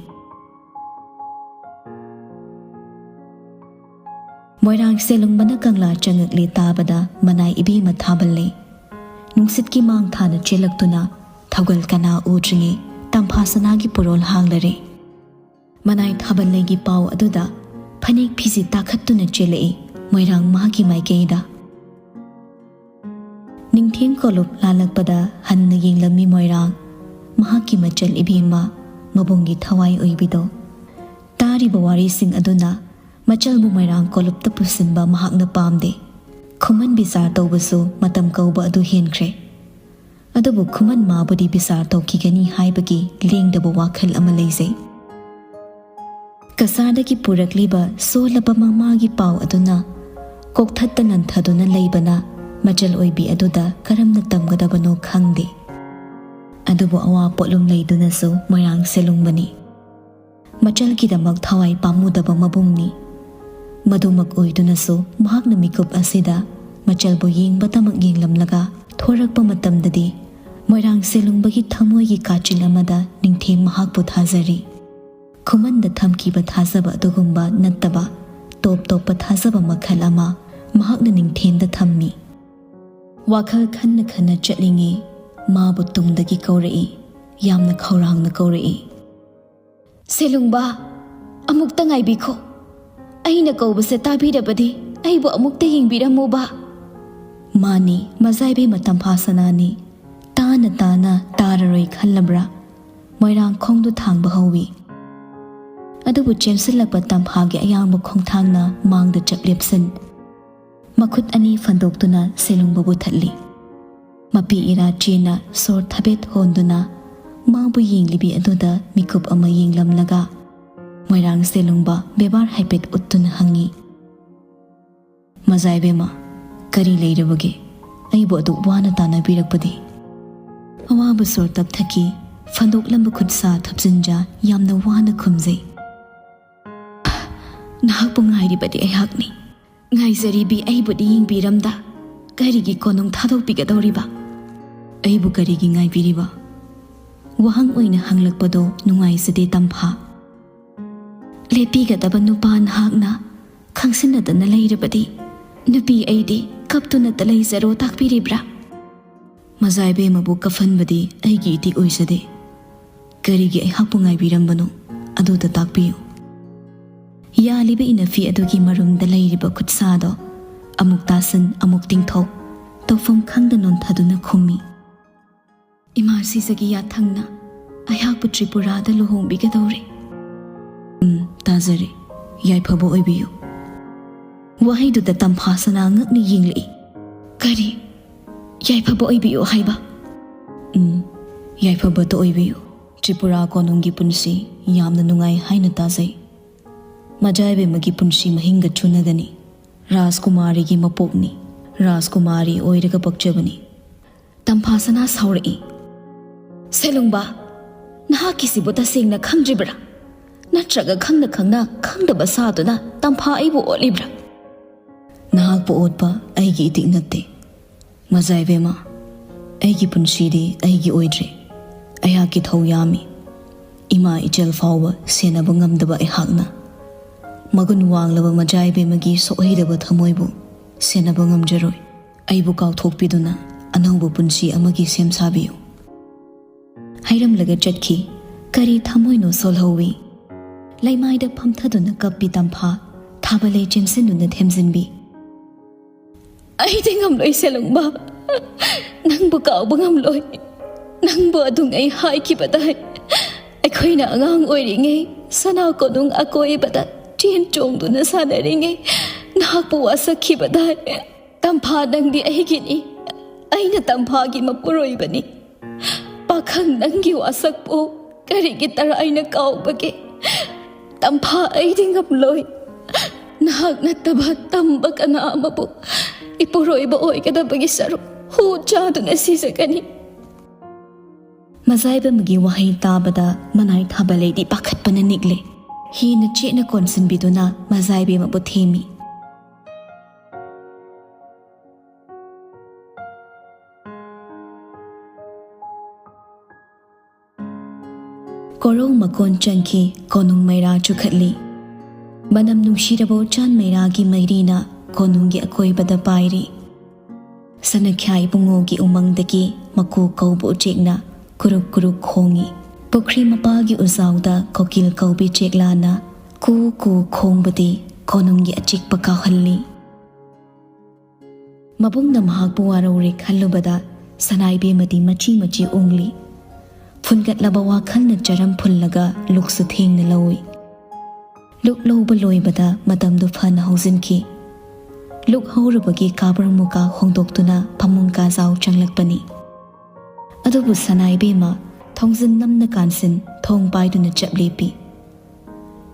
ꯃꯣꯏꯔꯥꯡ ꯁꯦꯂꯨꯡꯕꯅ ꯀꯪꯂꯥ ꯆꯪꯉꯛꯂꯦ ꯇꯥꯕꯗ ꯃꯅꯥꯏ ꯏꯕꯦꯝꯃ ꯊꯥꯕꯜꯂꯦ꯫ ꯅꯨꯡꯁꯤꯠꯀꯤ ꯃꯥꯡ ꯊꯥꯅ ꯆꯦꯜꯂꯛꯇꯨꯅ ꯊꯧꯒꯜ ꯀꯅꯥ ꯎꯗ꯭ꯔꯤꯉꯩ ꯇꯝꯐꯥ ꯁꯅꯥꯒꯤ ꯄꯨꯔꯣꯜ ꯍꯥꯡꯂꯔꯦ꯫ ꯃꯅꯥꯏ ꯊꯥꯕꯜꯂꯩꯒꯤ ꯄꯥꯎ ꯑꯗꯨꯗ ꯐꯅꯦꯛ ꯐꯤꯖꯤ ꯇꯥꯈꯠꯇꯨꯅ ꯆꯦꯜꯂꯛꯏ ꯃꯣꯏꯔꯥꯡ ꯃꯥꯒꯤ ꯃꯥꯏꯀꯩꯗ꯫ ꯅꯤꯡꯊꯦꯝ ꯀꯣꯂꯨꯞ ꯂꯥꯜꯂꯛꯄꯗ ꯍꯟꯅ ꯌꯦꯡꯂꯝꯃꯤ ꯃꯣꯏꯔꯥꯡ, ꯃꯍꯥꯛꯀꯤ ꯃꯆꯜ ꯏꯕꯦꯝꯃ, ꯃꯕꯨꯡꯒꯤ ꯊꯋꯥꯏ ꯑꯣꯏꯕꯤꯗꯣ꯫ ꯇꯥꯔꯤꯕ ꯋꯥꯔꯤꯁꯤꯡ ꯑꯗꯨꯅ ꯃꯆꯜꯕꯨ ꯃꯣꯏꯔꯥꯡ ꯀꯣꯂꯨꯞꯇ ꯄꯨꯁꯤꯟꯕ ꯃꯍꯥꯛꯅ ꯄꯥꯝꯗꯦ꯫ ꯈꯨꯃꯟ ꯕꯤꯆꯥꯔ ꯇꯧꯕꯁꯨ ꯃꯇꯝ ꯀꯧꯕ ꯑꯗꯨ ꯍꯦꯟꯈ꯭ꯔꯦ꯫ ꯑꯗꯨꯕꯨ ꯈꯨꯃꯟ ꯃꯥꯕꯨꯗꯤ ꯕꯤꯆꯥꯔ ꯇꯧꯈꯤꯒꯅꯤ ꯍꯥꯏꯕꯒꯤ ꯂꯦꯡꯗꯕ ꯋꯥꯈꯜ ꯑꯃ ꯂꯩꯖꯩ꯫ ꯀꯁꯥꯔꯗꯒꯤ ꯄꯨꯔꯛꯂꯤꯕ ꯁꯣꯜꯂꯕ ꯃꯃꯥꯒꯤ ꯄꯥꯎ ꯑꯗꯨꯅ ꯀꯣꯛꯊꯠꯇ ꯅꯟꯊꯗꯨꯅ ꯂꯩꯕꯅ ꯃꯆꯜ ꯑꯣꯏꯕꯤ ꯑꯗꯨꯗ ꯀꯔꯝꯅ ꯇꯝꯒꯗꯕꯅꯣ ꯈꯪꯗꯦ꯫ ꯑꯗꯨꯕꯨ ꯑꯋꯥ ꯄꯣꯠꯂꯨꯝ ꯂꯩꯗꯨꯅꯁꯨ ꯃꯣꯏꯔꯥꯡ ꯁꯦꯂꯨꯡꯕꯅꯤ꯫ ꯃꯆꯜꯒꯤꯗꯃꯛ ꯊꯋꯥꯏ ꯄꯥꯝꯃꯨꯗꯕ ꯃꯕꯨꯡꯅꯤ꯫ ꯃꯗꯨꯃꯛ ꯑꯣꯏꯗꯨꯅꯁꯨ ꯃꯍꯥꯛꯅ ꯃꯤꯀꯨꯞ ꯑꯁꯤꯗ ꯃꯆꯜꯕꯨ ꯌꯦꯡꯕꯇꯃꯛ ꯌꯦꯡꯂꯝꯂꯒ ꯊꯣꯔꯛꯄ ꯃꯇꯝꯗꯗꯤ ꯃꯣꯏꯔꯥꯡ ꯁꯦꯂꯨꯡꯕꯒꯤ ꯊꯃꯣꯏꯒꯤ ꯀꯥꯆꯤꯟ ꯑꯃꯗ ꯅꯤꯡꯊꯦꯝ ꯃꯍꯥꯛꯄꯨ ꯊꯥꯖꯔꯤ꯫ ꯈꯨꯃꯟꯗ ꯊꯝꯈꯤꯕ ꯊꯥꯖꯕ ꯑꯗꯨꯒꯨꯝꯕ ꯅꯠꯇꯕ ꯇꯣꯞ ꯇꯣꯞꯄ ꯊꯥꯖꯕ ꯃꯈꯜ ꯑꯃ ꯃꯍꯥꯛꯅ ꯅꯤꯡꯊꯦꯝꯗ ꯊꯝꯃꯤ꯫ ꯋꯥꯈꯜ ꯈꯟꯅ ꯈꯟꯅ ꯆꯠꯂꯤꯉꯩ ꯃꯥꯕꯨ ꯇꯨꯡꯗꯒꯤ ꯀꯧꯔꯛꯏ, ꯌꯥꯝꯅ ꯈꯧꯔꯥꯡꯅ ꯀꯧꯔꯛꯏ꯫ "ꯁꯦꯂꯨꯡꯕ, ꯑꯃꯨꯛꯇ ꯉꯥꯏꯕꯤꯈꯣ꯫ ꯑꯩꯅ ꯀꯧꯕꯁꯦ ꯇꯥꯕꯤꯔꯕꯗꯤ ꯑꯩꯕꯨ ꯑꯃꯨꯛꯇ ꯌꯦꯡꯕꯤꯔꯝꯃꯨꯕ꯫" ꯃꯥꯅꯤ, ꯃꯖꯥꯏꯕꯤ ꯃꯇꯝꯐꯥ ꯁꯅꯥꯅꯤ꯫ ꯇꯥꯅ ꯇꯥꯅ ꯇꯥꯔꯔꯣꯏ ꯈꯜꯂꯕ꯭ꯔꯥ? ꯃꯣꯏꯔꯥꯡ ꯈꯣꯡꯗꯨ ꯊꯥꯡꯕ ꯍꯧꯏ꯫ ꯑꯗꯨꯕꯨ ꯆꯦꯟꯁꯤꯜꯂꯛꯄ ꯇꯝꯐꯥꯒꯤ ꯑꯌꯥꯡꯕ ꯈꯣꯡꯊꯥꯡꯅ ꯃꯥꯡꯗ ꯆꯞ ꯂꯦꯞꯁꯤꯟ꯫ ꯃꯈꯨꯠ ꯑꯅꯤ ꯐꯟꯗꯣꯛꯇꯨꯅ ꯁꯦꯂꯨꯡꯕꯕꯨ ꯊꯠꯂꯤ꯫ ꯃꯄꯤ ꯏꯔꯥ ꯆꯦꯅ ꯁꯣꯔ ꯊꯕꯦꯠ ꯍꯣꯟꯗꯨꯅ ꯃꯥꯕꯨ ꯌꯦꯡꯂꯤꯕꯤ ꯑꯗꯨꯗ ꯃꯤꯀꯨꯞ ꯑꯃ ꯌꯦꯡꯂꯝꯂꯒ ꯃꯣꯏꯔꯥꯡ ꯁꯦꯂꯨꯡꯕ ꯕꯦꯕꯥꯔ ꯍꯥꯏꯐꯦꯠ ꯎꯠꯇꯨꯅ ꯍꯪꯉꯤ, "ꯃꯖꯥ ꯏꯕꯦꯝꯃ, ꯀꯔꯤ ꯂꯩꯔꯕꯒꯦ? ꯑꯩꯕꯨ ꯑꯗꯨꯛ ꯋꯥꯅ ꯇꯥꯟꯅꯕꯤꯔꯛꯄꯗꯤ?" ꯑꯋꯥꯕ ꯁꯣꯔ ꯇꯞꯊꯈꯤ꯫ ꯐꯟꯗꯣꯛꯂꯝꯕ ꯈꯨꯠꯁꯥ ꯊꯨꯞꯆꯤꯟꯖ ꯌꯥꯝꯅ ꯋꯥꯅ ꯈꯨꯝꯖꯩ, "ꯅꯍꯥꯛꯄꯨ ꯉꯥꯏꯔꯤꯕꯗꯤ ꯑꯩꯍꯥꯛꯅꯤ꯫ ꯉꯥꯏꯖꯔꯤꯕꯤ ꯑꯩꯕꯨꯗꯤ ꯌꯦꯡꯕꯤꯔꯝꯗ ꯀꯔꯤꯒꯤ ꯀꯣꯅꯨꯡ ꯊꯥꯗꯣꯛꯄꯤꯒꯗꯧꯔꯤꯕ?" "ꯑꯩꯕꯨ ꯀꯔꯤꯒꯤ ꯉꯥꯏꯕꯤꯔꯤꯕ?" ꯋꯥꯍꯪ ꯑꯣꯏꯅ ꯍꯪꯂꯛꯄꯗꯣ ꯅꯨꯡꯉꯥꯏꯖꯗꯦ ꯇꯝꯐꯥ꯫ "ꯂꯦꯞꯄꯤꯒꯗꯕ ꯅꯨꯄꯥ ꯅꯍꯥꯛꯅ ꯈꯪꯁꯤꯟꯅꯗꯅ ꯂꯩꯔꯕꯗꯤ ꯅꯨꯄꯤ ꯑꯩꯗꯤ ꯀꯞꯇꯨꯅꯇ ꯂꯩꯖꯔꯣ ꯇꯥꯛꯄꯤꯔꯤꯕ꯭ꯔꯥ?" "ꯃꯖꯥ ꯏꯕꯦꯝꯃꯕꯨ ꯀꯐꯟꯕꯗꯤ ꯑꯩꯒꯤ ꯏꯇꯤꯛ ꯑꯣꯏꯖꯗꯦ꯫ ꯀꯔꯤꯒꯤ ꯑꯩꯍꯥꯛꯄꯨ ꯉꯥꯏꯕꯤꯔꯝꯕꯅꯣ ꯑꯗꯨꯗ ꯇꯥꯛꯄꯤꯌꯨ꯫" ꯌꯥꯜꯂꯤꯕ ꯏꯅꯐꯤ ꯑꯗꯨꯒꯤ ꯃꯔꯨꯝꯗ ꯂꯩꯔꯤꯕ ꯈꯨꯠꯁꯥꯗꯣ ꯑꯃꯨꯛ ꯇꯥꯁꯟ ꯑꯃꯨꯛ ꯇꯤꯡꯊꯣꯛ ꯇꯧꯐꯝ ꯈꯪꯗ ꯅꯣꯟꯊꯗꯨꯅ ꯈꯨꯝꯃꯤ, "ꯏꯃꯥ ꯁꯤꯖꯒꯤ ꯌꯥꯊꯪꯅ ꯑꯩꯍꯥꯛꯄꯨ ꯇ꯭ꯔꯤꯄꯨꯔꯥꯗ ꯂꯨꯍꯣꯡꯕꯤꯒꯗꯧꯔꯦ꯫" "ꯎꯝ, ꯇꯥꯖꯔꯦ꯫ ꯌꯥꯏꯐꯕ ꯑꯣꯏꯕꯤꯌꯨ꯫" ꯋꯥꯍꯩꯗꯨꯗ ꯇꯝꯐꯥ ꯁꯅꯥ ꯉꯛꯅ ꯌꯦꯡꯂꯛꯏ꯫ "ꯀꯔꯤ? ꯌꯥꯏꯐꯕ ꯑꯣꯏꯕꯤꯌꯨ ꯍꯥꯏꯕ?" "ꯎꯝ, ꯌꯥꯏꯐꯕꯇ ꯑꯣꯏꯕꯤꯌꯨ꯫ ꯇ꯭ꯔꯤꯄꯨꯔꯥ ꯀꯣꯅꯨꯡꯒꯤ ꯄꯨꯟꯁꯤ ꯌꯥꯝꯅ ꯅꯨꯡꯉꯥꯏ ꯍꯥꯏꯅ ꯇꯥꯖꯩ꯫ ꯃꯖꯥ ꯏꯕꯦꯝꯃꯒꯤ ꯄꯨꯟꯁꯤ ꯃꯍꯤꯡꯒ ꯆꯨꯅꯒꯅꯤ꯫ ꯔꯥꯖꯀꯨꯃꯥꯔꯤꯒꯤ ꯃꯄꯣꯛꯅꯤ꯫ ꯔꯥꯖꯀꯨꯃꯥꯔꯤ ꯑꯣꯏꯔꯒ ꯄꯣꯛꯆꯕꯅꯤ꯫" ꯇꯝꯐꯥꯁꯅꯥ ꯁꯥꯎꯔꯛꯏ꯫ "ꯁꯦꯂꯨꯡꯕ, ꯅꯍꯥꯛꯀꯤꯁꯤꯕꯨ ꯇꯁꯦꯡꯅ ꯈꯪꯗ꯭ꯔꯤꯕ꯭ꯔꯥ? ꯅꯠꯇ꯭ꯔꯒ ꯈꯪꯅ ꯈꯪꯅ ꯈꯪꯗꯕ ꯁꯥꯗꯨꯅ ꯇꯝꯐꯥ ꯑꯩꯕꯨ ꯑꯣꯠꯂꯤꯕ꯭ꯔꯥ?" "ꯅꯍꯥꯛꯄꯨ ꯑꯣꯠꯄ ꯑꯩꯒꯤ ꯏꯇꯤꯛ ꯅꯠꯇꯦ꯫ ꯃꯖꯥ ꯏꯕꯦꯝꯃ, ꯑꯩꯒꯤ ꯄꯨꯟꯁꯤꯗꯤ ꯑꯩꯒꯤ ꯑꯣꯏꯗ꯭ꯔꯦ꯫ ꯑꯩꯍꯥꯛꯀꯤ ꯊꯧ ꯌꯥꯝꯃꯤ꯫ ꯏꯃꯥ ꯏꯆꯜ ꯐꯥꯎꯕ ꯁꯦꯟꯅꯕ ꯉꯝꯗꯕ ꯑꯩꯍꯥꯛꯅ ꯃꯒꯨꯟ ꯋꯥꯡꯂꯕ ꯃꯖꯥ ꯏꯕꯦꯝꯃꯒꯤ ꯁꯣꯛꯍꯩꯗꯕ ꯊꯃꯣꯏꯕꯨ ꯁꯦꯟꯅꯕ ꯉꯝꯖꯔꯣꯏ꯫ ꯑꯩꯕꯨ ꯀꯥꯎꯊꯣꯛꯄꯤꯗꯨꯅ ꯑꯅꯧꯕ ꯄꯨꯟꯁꯤ ꯑꯃꯒꯤ ꯁꯦꯝ ꯁꯥꯕꯤꯌꯨ꯫" ꯍꯥꯏꯔꯝꯂꯒ ꯆꯠꯈꯤ꯫ ꯀꯔꯤ ꯊꯃꯣꯏꯅꯣ ꯁꯣꯜꯍꯧꯋꯤ꯫ ꯂꯩꯃꯥꯏꯗ ꯐꯝꯊꯗꯨꯅ ꯀꯞꯄꯤ ꯇꯝꯐꯥ꯫ ꯊꯥꯕꯂꯩ ꯆꯦꯟꯁꯤꯟꯗꯨꯅ ꯊꯦꯝꯖꯤꯟꯕꯤ꯫ "ꯑꯩꯗꯤ ꯉꯝꯂꯣꯏ ꯁꯦꯂꯨꯡꯕ꯫ ꯅꯪꯕꯨ ꯀꯥꯎꯕ ꯉꯝꯂꯣꯏ꯫ ꯅꯪꯕꯨ ꯑꯗꯨꯉꯩ ꯍꯥꯏꯈꯤꯕꯗꯥꯏ꯫ ꯑꯩꯈꯣꯏꯅ ꯑꯉꯥꯡ ꯑꯣꯏꯔꯤꯉꯩ ꯁꯅꯥ ꯀꯣꯅꯨꯡ ꯑꯀꯣꯏꯕꯗ ꯆꯦꯟ ꯆꯣꯡꯗꯨꯅ ꯁꯥꯟꯅꯔꯤꯉꯩ ꯅꯍꯥꯛꯄꯨ ꯋꯥꯁꯛꯈꯤꯕꯗꯥꯏ꯫ ꯇꯝꯐꯥ ꯅꯪꯗꯤ ꯑꯩꯒꯤꯅꯤ꯫ ꯑꯩꯅ ꯇꯝꯐꯥꯒꯤ ꯃꯄꯨꯔꯣꯏꯕꯅꯤ꯫ ꯄꯥꯈꯪ ꯈꯪꯗꯪꯒꯤ ꯋꯥꯁꯛꯄꯨ ꯀꯔꯤꯒꯤ ꯇꯔꯥꯏꯅ ꯀꯥꯎꯕꯒꯦ? ꯇꯝꯐꯥ, ꯑꯩꯗꯤ ꯉꯝꯂꯣꯏ꯫ ꯅꯍꯥꯛ ꯅꯠꯇꯕ ꯇꯝꯕ ꯀꯅꯥ ꯑꯃꯕꯨ ꯏꯄꯨꯔꯣꯏꯕ ꯑꯣꯏꯒꯗꯕꯒꯤ ꯁꯔꯨꯛ ꯍꯨ ꯆꯥꯗꯨꯅ ꯁꯤꯖꯒꯅꯤ꯫ ꯃꯖꯥꯏꯕ ꯑꯃꯒꯤ ꯋꯥꯍꯩ ꯇꯥꯕꯗ ꯃꯅꯥꯏ ꯊꯥꯕ ꯂꯩꯗꯤ ꯄꯥꯈꯠꯄꯅ ꯅꯤꯛꯂꯦ꯫ ꯍꯦꯟꯅ ꯆꯦꯠꯅ ꯀꯣꯟꯁꯤꯟꯕꯤꯗꯨꯅ ꯃꯖꯥꯏꯕꯤ ꯑꯃꯕꯨ ꯊꯦꯝꯃꯤ꯫ ꯀꯣꯔꯧ ꯃꯀꯣꯟ ꯆꯪꯈꯤ, ꯀꯣꯅꯨꯡ ꯃꯩꯔꯥ ꯆꯨꯈꯠꯂꯤ꯫ ꯃꯅꯝ ꯅꯨꯡꯁꯤꯔꯕ ꯎꯆꯥꯟ ꯃꯩꯔꯥꯒꯤ ꯃꯩꯔꯤꯅ ꯀꯣꯅꯨꯡꯒꯤ ꯑꯀꯣꯏꯕꯗ ꯄꯥꯏꯔꯤ꯫ ꯁꯅꯈ꯭ꯌꯥ ꯏꯕꯨꯡꯉꯣꯒꯤ ꯎꯃꯪꯗꯒꯤ ꯃꯀꯨ ꯀꯧꯕ ꯎꯆꯦꯛꯅ ꯀꯨꯔꯨꯛ ꯀꯨꯔꯨꯛ ꯈꯣꯡꯏ꯫ ꯄꯨꯈ꯭ꯔꯤ ꯃꯄꯥꯜꯒꯤ ꯎꯖꯥꯎꯗ ꯀꯣꯀꯤꯜ ꯀꯧꯕꯤ ꯆꯦꯛꯂꯥꯅ ꯀꯨ ꯀꯨ ꯈꯣꯡꯕꯗꯤ ꯀꯣꯅꯨꯡꯒꯤ ꯑꯆꯤꯛꯄ ꯀꯥꯎꯍꯜꯂꯤ꯫ ꯃꯕꯨꯡꯅ ꯃꯍꯥꯛꯄꯨ ꯋꯥꯔꯧꯔꯦ ꯈꯜꯂꯨꯕꯗ ꯁꯅꯥꯏꯕꯦꯝꯃꯗꯤ ꯃꯆꯤ ꯃꯆꯤ ꯎꯪꯂꯤ꯫ ꯐꯨꯟꯒꯠꯂꯕ ꯋꯥꯈꯜꯅ ꯆꯔꯝ ꯐꯨꯜꯂꯒ ꯂꯨꯛꯁꯨ ꯊꯦꯡꯅ ꯂꯧꯏ꯫ ꯂꯨꯛ ꯂꯧꯕ ꯂꯣꯏꯕꯗ ꯃꯇꯝꯗꯨ ꯐꯅ ꯍꯧꯖꯤꯟꯈꯤ꯫ ꯂꯨꯛ ꯍꯧꯔꯨꯕꯒꯤ ꯀꯥꯕ꯭ꯔ ꯃꯨꯀꯥ ꯍꯣꯡꯗꯣꯛꯇꯨꯅ ꯐꯃꯨꯡ ꯀꯥꯖꯥꯎ ꯆꯪꯂꯛꯄꯅꯤ꯫ ꯑꯗꯨꯕꯨ ꯁꯅꯥꯏꯕꯦꯝꯃ ꯊꯣꯡꯖꯤꯟ ꯅꯝꯅ ꯀꯥꯟꯁꯤꯟ ꯊꯣꯡ ꯄꯥꯏꯗꯨꯅ ꯆꯞ ꯂꯦꯞꯄꯤ꯫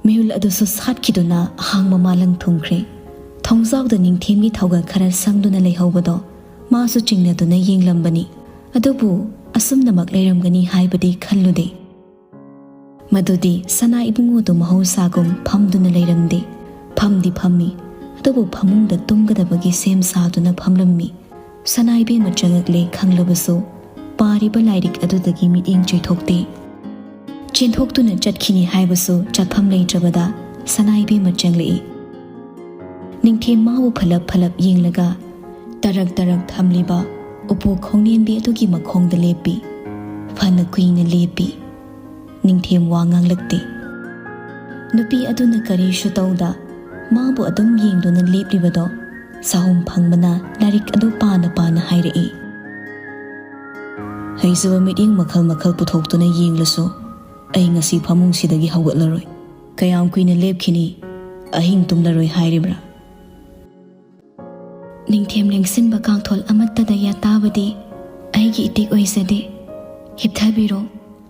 ꯃꯤꯍꯨꯜ ꯑꯗꯨꯁꯨ ꯁꯥꯠꯈꯤꯗꯨꯅ ꯑꯍꯥꯡꯕ ꯃꯥꯂꯪ ꯊꯨꯡꯈ꯭ꯔꯦ꯫ ꯊꯣꯡꯖꯥꯎꯗ ꯅꯤꯡꯊꯦꯝꯒꯤ ꯊꯧꯒꯜ ꯈꯔ ꯁꯪꯗꯨꯅ ꯂꯩꯍꯧꯕꯗꯣ ꯃꯥꯁꯨ ꯆꯤꯡꯅꯗꯨꯅ ꯌꯦꯡꯂꯝꯕꯅꯤ꯫ ꯑꯗꯨꯕꯨ ꯑꯁꯨꯝꯅꯃꯛ ꯂꯩꯔꯝꯒꯅꯤ ꯍꯥꯏꯕꯗꯤ ꯈꯜꯂꯨꯗꯦ꯫ ꯃꯗꯨꯗꯤ ꯁꯅꯥ ꯏꯕꯨꯡꯉꯣꯗꯨ ꯃꯍꯧꯁꯥꯒꯨꯝ ꯐꯝꯗꯨꯅ ꯂꯩꯔꯝꯗꯦ꯫ ꯐꯝꯗꯤ ꯐꯝꯃꯤ, ꯑꯗꯨꯕꯨ ꯐꯃꯨꯡꯗ ꯇꯨꯝꯒꯗꯕꯒꯤ ꯁꯦꯝ ꯁꯥꯗꯨꯅ ꯐꯝꯂꯝꯃꯤ꯫ ꯁꯅꯥ ꯏꯕꯦꯝꯃ ꯆꯪꯉꯛꯂꯦ ꯈꯪꯂꯕꯁꯨ ꯄꯥꯔꯤꯕ ꯂꯥꯏꯔꯤꯛ ꯑꯗꯨꯗꯒꯤ ꯃꯤꯠꯌꯦꯡ ꯆꯣꯏꯊꯣꯛꯇꯦ꯫ ꯆꯦꯟꯊꯣꯛꯇꯨꯅ ꯆꯠꯈꯤꯅꯤ ꯍꯥꯏꯕꯁꯨ ꯆꯠꯐꯝ ꯂꯩꯇ꯭ꯔꯕꯗ ꯁꯅꯥ ꯏꯕꯦꯝꯃ ꯆꯪꯂꯛꯏ꯫ ꯅꯤꯡꯊꯦꯝ ꯃꯥꯕꯨ ꯐꯂꯞ ꯐꯂꯞ ꯌꯦꯡꯂꯒ ꯇꯔꯛ ꯇꯔꯛ ꯊꯝꯂꯤꯕ ꯎꯄꯨ ꯈꯣꯡꯅꯦꯝꯕꯤ ꯑꯗꯨꯒꯤ ꯃꯈꯣꯡꯗ ꯂꯦꯞꯄꯤ꯫ ꯐꯅ ꯀꯨꯏꯅ ꯂꯦꯞꯄꯤ꯫ ꯅꯤꯡꯊꯦꯝ ꯋꯥ ꯉꯥꯡꯂꯛꯇꯦ꯫ ꯅꯨꯄꯤ ꯑꯗꯨꯅ ꯀꯔꯤꯁꯨ ꯇꯧꯗ ꯃꯥꯕꯨ ꯑꯗꯨꯝ ꯌꯦꯡꯗꯨꯅ ꯂꯦꯞꯂꯤꯕꯗꯣ ꯁꯥꯍꯨꯝ ꯐꯪꯕꯅ ꯂꯥꯏꯔꯤꯛ ꯑꯗꯨ ꯄꯥꯅ ꯄꯥꯅ ꯍꯥꯏꯔꯛꯏ꯫ ꯍꯩꯖꯕ ꯃꯤꯠꯌꯦꯡ ꯃꯈꯜ ꯃꯈꯜ ꯄꯨꯊꯣꯛꯇꯨꯅ ꯌꯦꯡꯂꯁꯨ ꯑꯩ ꯉꯁꯤ ꯐꯃꯨꯡꯁꯤꯗꯒꯤ ꯍꯧꯒꯠꯂꯔꯣꯏ꯫ ꯀꯌꯥꯝ ꯀꯨꯏꯅ ꯂꯦꯞꯈꯤꯅꯤ? ꯑꯍꯤꯡ ꯇꯨꯝꯂꯔꯣꯏ ꯍꯥꯏꯔꯤꯕ꯭ꯔꯥ? ꯅꯤꯡꯊꯦꯝ ꯂꯦꯡꯁꯤꯟꯕ ꯀꯥꯡꯊꯣꯜ ꯑꯃꯠꯇꯗ ꯌꯥꯇꯥꯕꯗꯤ ꯑꯩꯒꯤ ꯏꯇꯤꯛ ꯑꯣꯏꯖꯗꯦ꯫ "ꯍꯤꯞꯊꯕꯤꯔꯣ,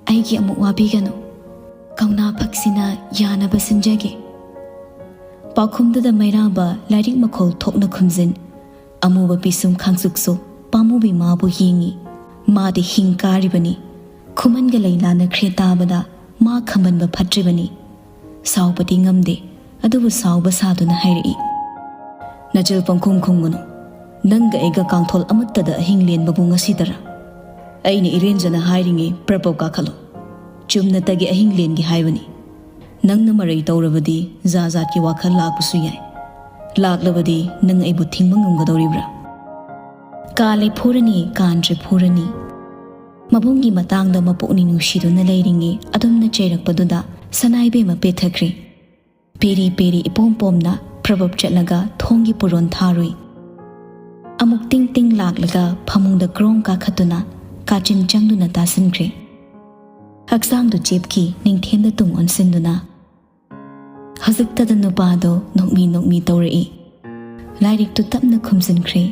ꯑꯩꯒꯤ ꯑꯃꯨꯛ ꯋꯥꯕꯤꯒꯅꯨ꯫ ꯀꯧꯅꯥ ꯐꯛꯁꯤꯅ ꯌꯥꯅꯕ ꯁꯤꯟꯖꯒꯦ꯫" ꯄꯥꯎꯈꯨꯝꯗꯨꯗ ꯃꯩꯔꯥꯕ ꯂꯥꯏꯔꯤꯛ ꯃꯈꯣꯜ ꯊꯣꯛꯅ ꯈꯨꯝꯖꯤꯟ꯫ ꯑꯃꯨꯕ ꯄꯤꯁꯨꯝ ꯈꯥꯡꯁꯨꯛꯁꯨ ꯄꯥꯝꯃꯨꯕꯤ ꯃꯥꯕꯨ ꯌꯦꯡꯏ꯫ ꯃꯥꯗꯤ ꯍꯤꯡ ꯀꯥꯔꯤꯕꯅꯤ꯫ ꯈꯨꯃꯟꯒ ꯂꯩ ꯂꯥꯟꯅꯈ꯭ꯔꯦ ꯇꯥꯕꯗ ꯃꯥ ꯈꯝꯕꯟꯕ ꯐꯠꯇ꯭ꯔꯤꯕꯅꯤ꯫ ꯁꯥꯎꯕꯗꯤ ꯉꯝꯗꯦ, ꯑꯗꯨꯕꯨ ꯁꯥꯎꯕ ꯁꯥꯗꯨꯅ ꯍꯥꯏꯔꯛꯏ, "ꯅꯆꯤꯜ ꯄꯪꯈꯨꯝ ꯈꯨꯝꯒꯅꯨ꯫ ꯅꯪꯒ ꯑꯩꯒ ꯀꯥꯡꯊꯣꯜ ꯑꯃꯠꯇꯗ ꯑꯍꯤꯡ ꯂꯦꯟꯕꯕꯨ ꯉꯁꯤꯗꯔ? ꯑꯩꯅ ꯏꯔꯦꯟꯖꯅ ꯍꯥꯏꯔꯤꯉꯩ ꯄ꯭ꯔꯄꯞ ꯀꯥꯈꯠꯂꯣ꯫ ꯆꯨꯝꯅꯇꯒꯤ ꯑꯍꯤꯡ ꯂꯦꯟꯒꯦ ꯍꯥꯏꯕꯅꯤ꯫ ꯅꯪꯅ ꯃꯔꯩ ꯇꯧꯔꯕꯗꯤ ꯖꯥ ꯖꯥꯠꯀꯤ ꯋꯥꯈꯜ ꯂꯥꯛꯄꯁꯨ ꯌꯥꯏ꯫ ꯂꯥꯛꯂꯕꯗꯤ ꯅꯪ ꯑꯩꯕꯨ ꯊꯤꯡꯕ ꯉꯝꯒꯗꯧꯔꯤꯕ꯭ꯔꯥ?" ꯀꯥꯜꯂꯦ ꯐꯨꯔꯅꯤ, ꯀꯥꯟꯗ꯭ꯔꯦ ꯐꯨꯔꯅꯤ꯫ ꯃꯕꯨꯡꯒꯤ ꯃꯇꯥꯡꯗ ꯃꯄꯨꯛꯅꯤꯡ ꯅꯨꯡꯁꯤꯗꯨꯅ ꯂꯩꯔꯤꯉꯩ ꯑꯗꯨꯝꯅ ꯆꯩꯔꯛꯄꯗꯨꯗ ꯁꯅꯥꯏꯕꯦꯝꯃ ꯄꯦꯊꯈ꯭ꯔꯦ꯫ ꯄꯦꯔꯤ ꯄꯦꯔꯤ ꯏꯄꯣꯝ ꯄꯣꯝꯅ ꯄ꯭ꯔꯕꯞ ꯆꯠꯂꯒ ꯊꯣꯡꯒꯤ ꯄꯨꯔꯣꯟ ꯊꯥꯔꯨꯏ꯫ ꯑꯃꯨꯛ ꯇꯤꯡ ꯇꯤꯡ ꯂꯥꯛꯂꯒ ꯐꯃꯨꯡꯗ ꯀ꯭ꯔꯣꯡ ꯀꯥꯈꯠꯇꯨꯅ ꯀꯥꯆꯤꯟ ꯆꯪꯗꯨꯅ ꯇꯥꯁꯤꯟꯈ꯭ꯔꯦ꯫ ꯍꯛꯆꯥꯡꯗꯨ ꯆꯦꯞꯈꯤ, ꯅꯤꯡꯊꯦꯝꯗ ꯇꯨꯡ ꯑꯣꯟꯁꯤꯟꯗꯨꯅ꯫ ꯍꯧꯖꯤꯛꯇꯗ ꯅꯨꯄꯥꯗꯣ ꯅꯣꯛꯃꯤ ꯅꯣꯛꯃꯤ ꯇꯧꯔꯛꯏ꯫ ꯂꯥꯏꯔꯤꯛꯇꯨ ꯇꯞꯅ ꯈꯨꯝꯖꯤꯟꯈ꯭ꯔꯦ꯫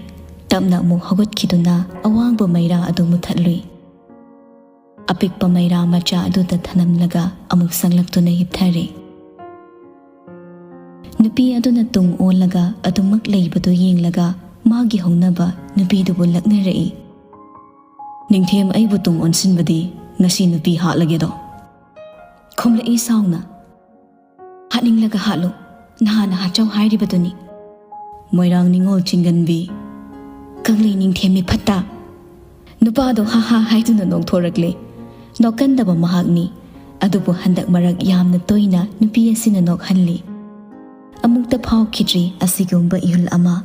ꯇꯞꯅ ꯑꯃꯨꯛ ꯍꯧꯒꯠꯈꯤꯗꯨꯅ ꯑꯋꯥꯡꯕ ꯃꯩꯔꯥ ꯑꯗꯨ ꯃꯨꯊꯠꯂꯨꯏ꯫ ꯑꯄꯤꯛꯄ ꯃꯩꯔꯥ ꯃꯆꯥ ꯑꯗꯨꯗ ꯊꯅꯝꯂꯒ ꯑꯃꯨꯛ ꯆꯪꯂꯛꯇꯨꯅ ꯍꯤꯞꯊꯔꯦ꯫ ꯅꯨꯄꯤ ꯑꯗꯨꯅ ꯇꯨꯡ ꯑꯣꯜꯂꯒ ꯑꯗꯨꯃꯛ ꯂꯩꯕꯗꯨ ꯌꯦꯡꯂꯒ ꯃꯥꯒꯤ ꯍꯧꯅꯕ ꯅꯨꯄꯤꯗꯨꯕꯨ ꯂꯛꯅꯔꯛꯏ꯫ "ꯅꯤꯡꯊꯦꯝ ꯑꯩꯕꯨ ꯇꯨꯡ ꯑꯣꯟꯁꯤꯟꯕꯗꯤ ꯉꯁꯤ ꯅꯨꯄꯤ ꯍꯥꯠꯂꯒꯦꯗꯣ?" ꯈꯨꯝꯂꯛꯏ ꯁꯥꯎꯅ꯫ "ꯍꯥꯠꯅꯤꯡꯂꯒ ꯍꯥꯠꯂꯨ, ꯅꯍꯥꯟꯅ ꯍꯥꯠꯆꯧ ꯍꯥꯏꯔꯤꯕꯗꯨꯅꯤ꯫" ꯃꯣꯏꯔꯥꯡ ꯅꯤꯉꯣꯜ ꯆꯤꯡꯒꯟꯕꯤ꯫ ꯀꯪꯂꯩ ꯅꯤꯡꯊꯦꯝ ꯃꯤꯐꯠꯇ꯫ ꯅꯨꯄꯥꯗꯣ ꯍꯥ ꯍꯥ ꯍꯥꯏꯗꯨꯅ ꯅꯣꯛꯊꯣꯔꯛꯂꯦ꯫ ꯅꯣꯛꯀꯟꯗꯕ ꯃꯍꯥꯛꯅꯤ, ꯑꯗꯨꯕꯨ ꯍꯟꯗꯛ ꯃꯔꯛ ꯌꯥꯝꯅ ꯇꯣꯏꯅ ꯅꯨꯄꯤ ꯑꯁꯤꯅ ꯅꯣꯛꯍꯜꯂꯤ꯫ ꯑꯃꯨꯛꯇ ꯐꯥꯎꯈꯤꯗ꯭ꯔꯤ ꯑꯁꯤꯒꯨꯝꯕ ꯏꯍꯨꯜ ꯑꯃ꯫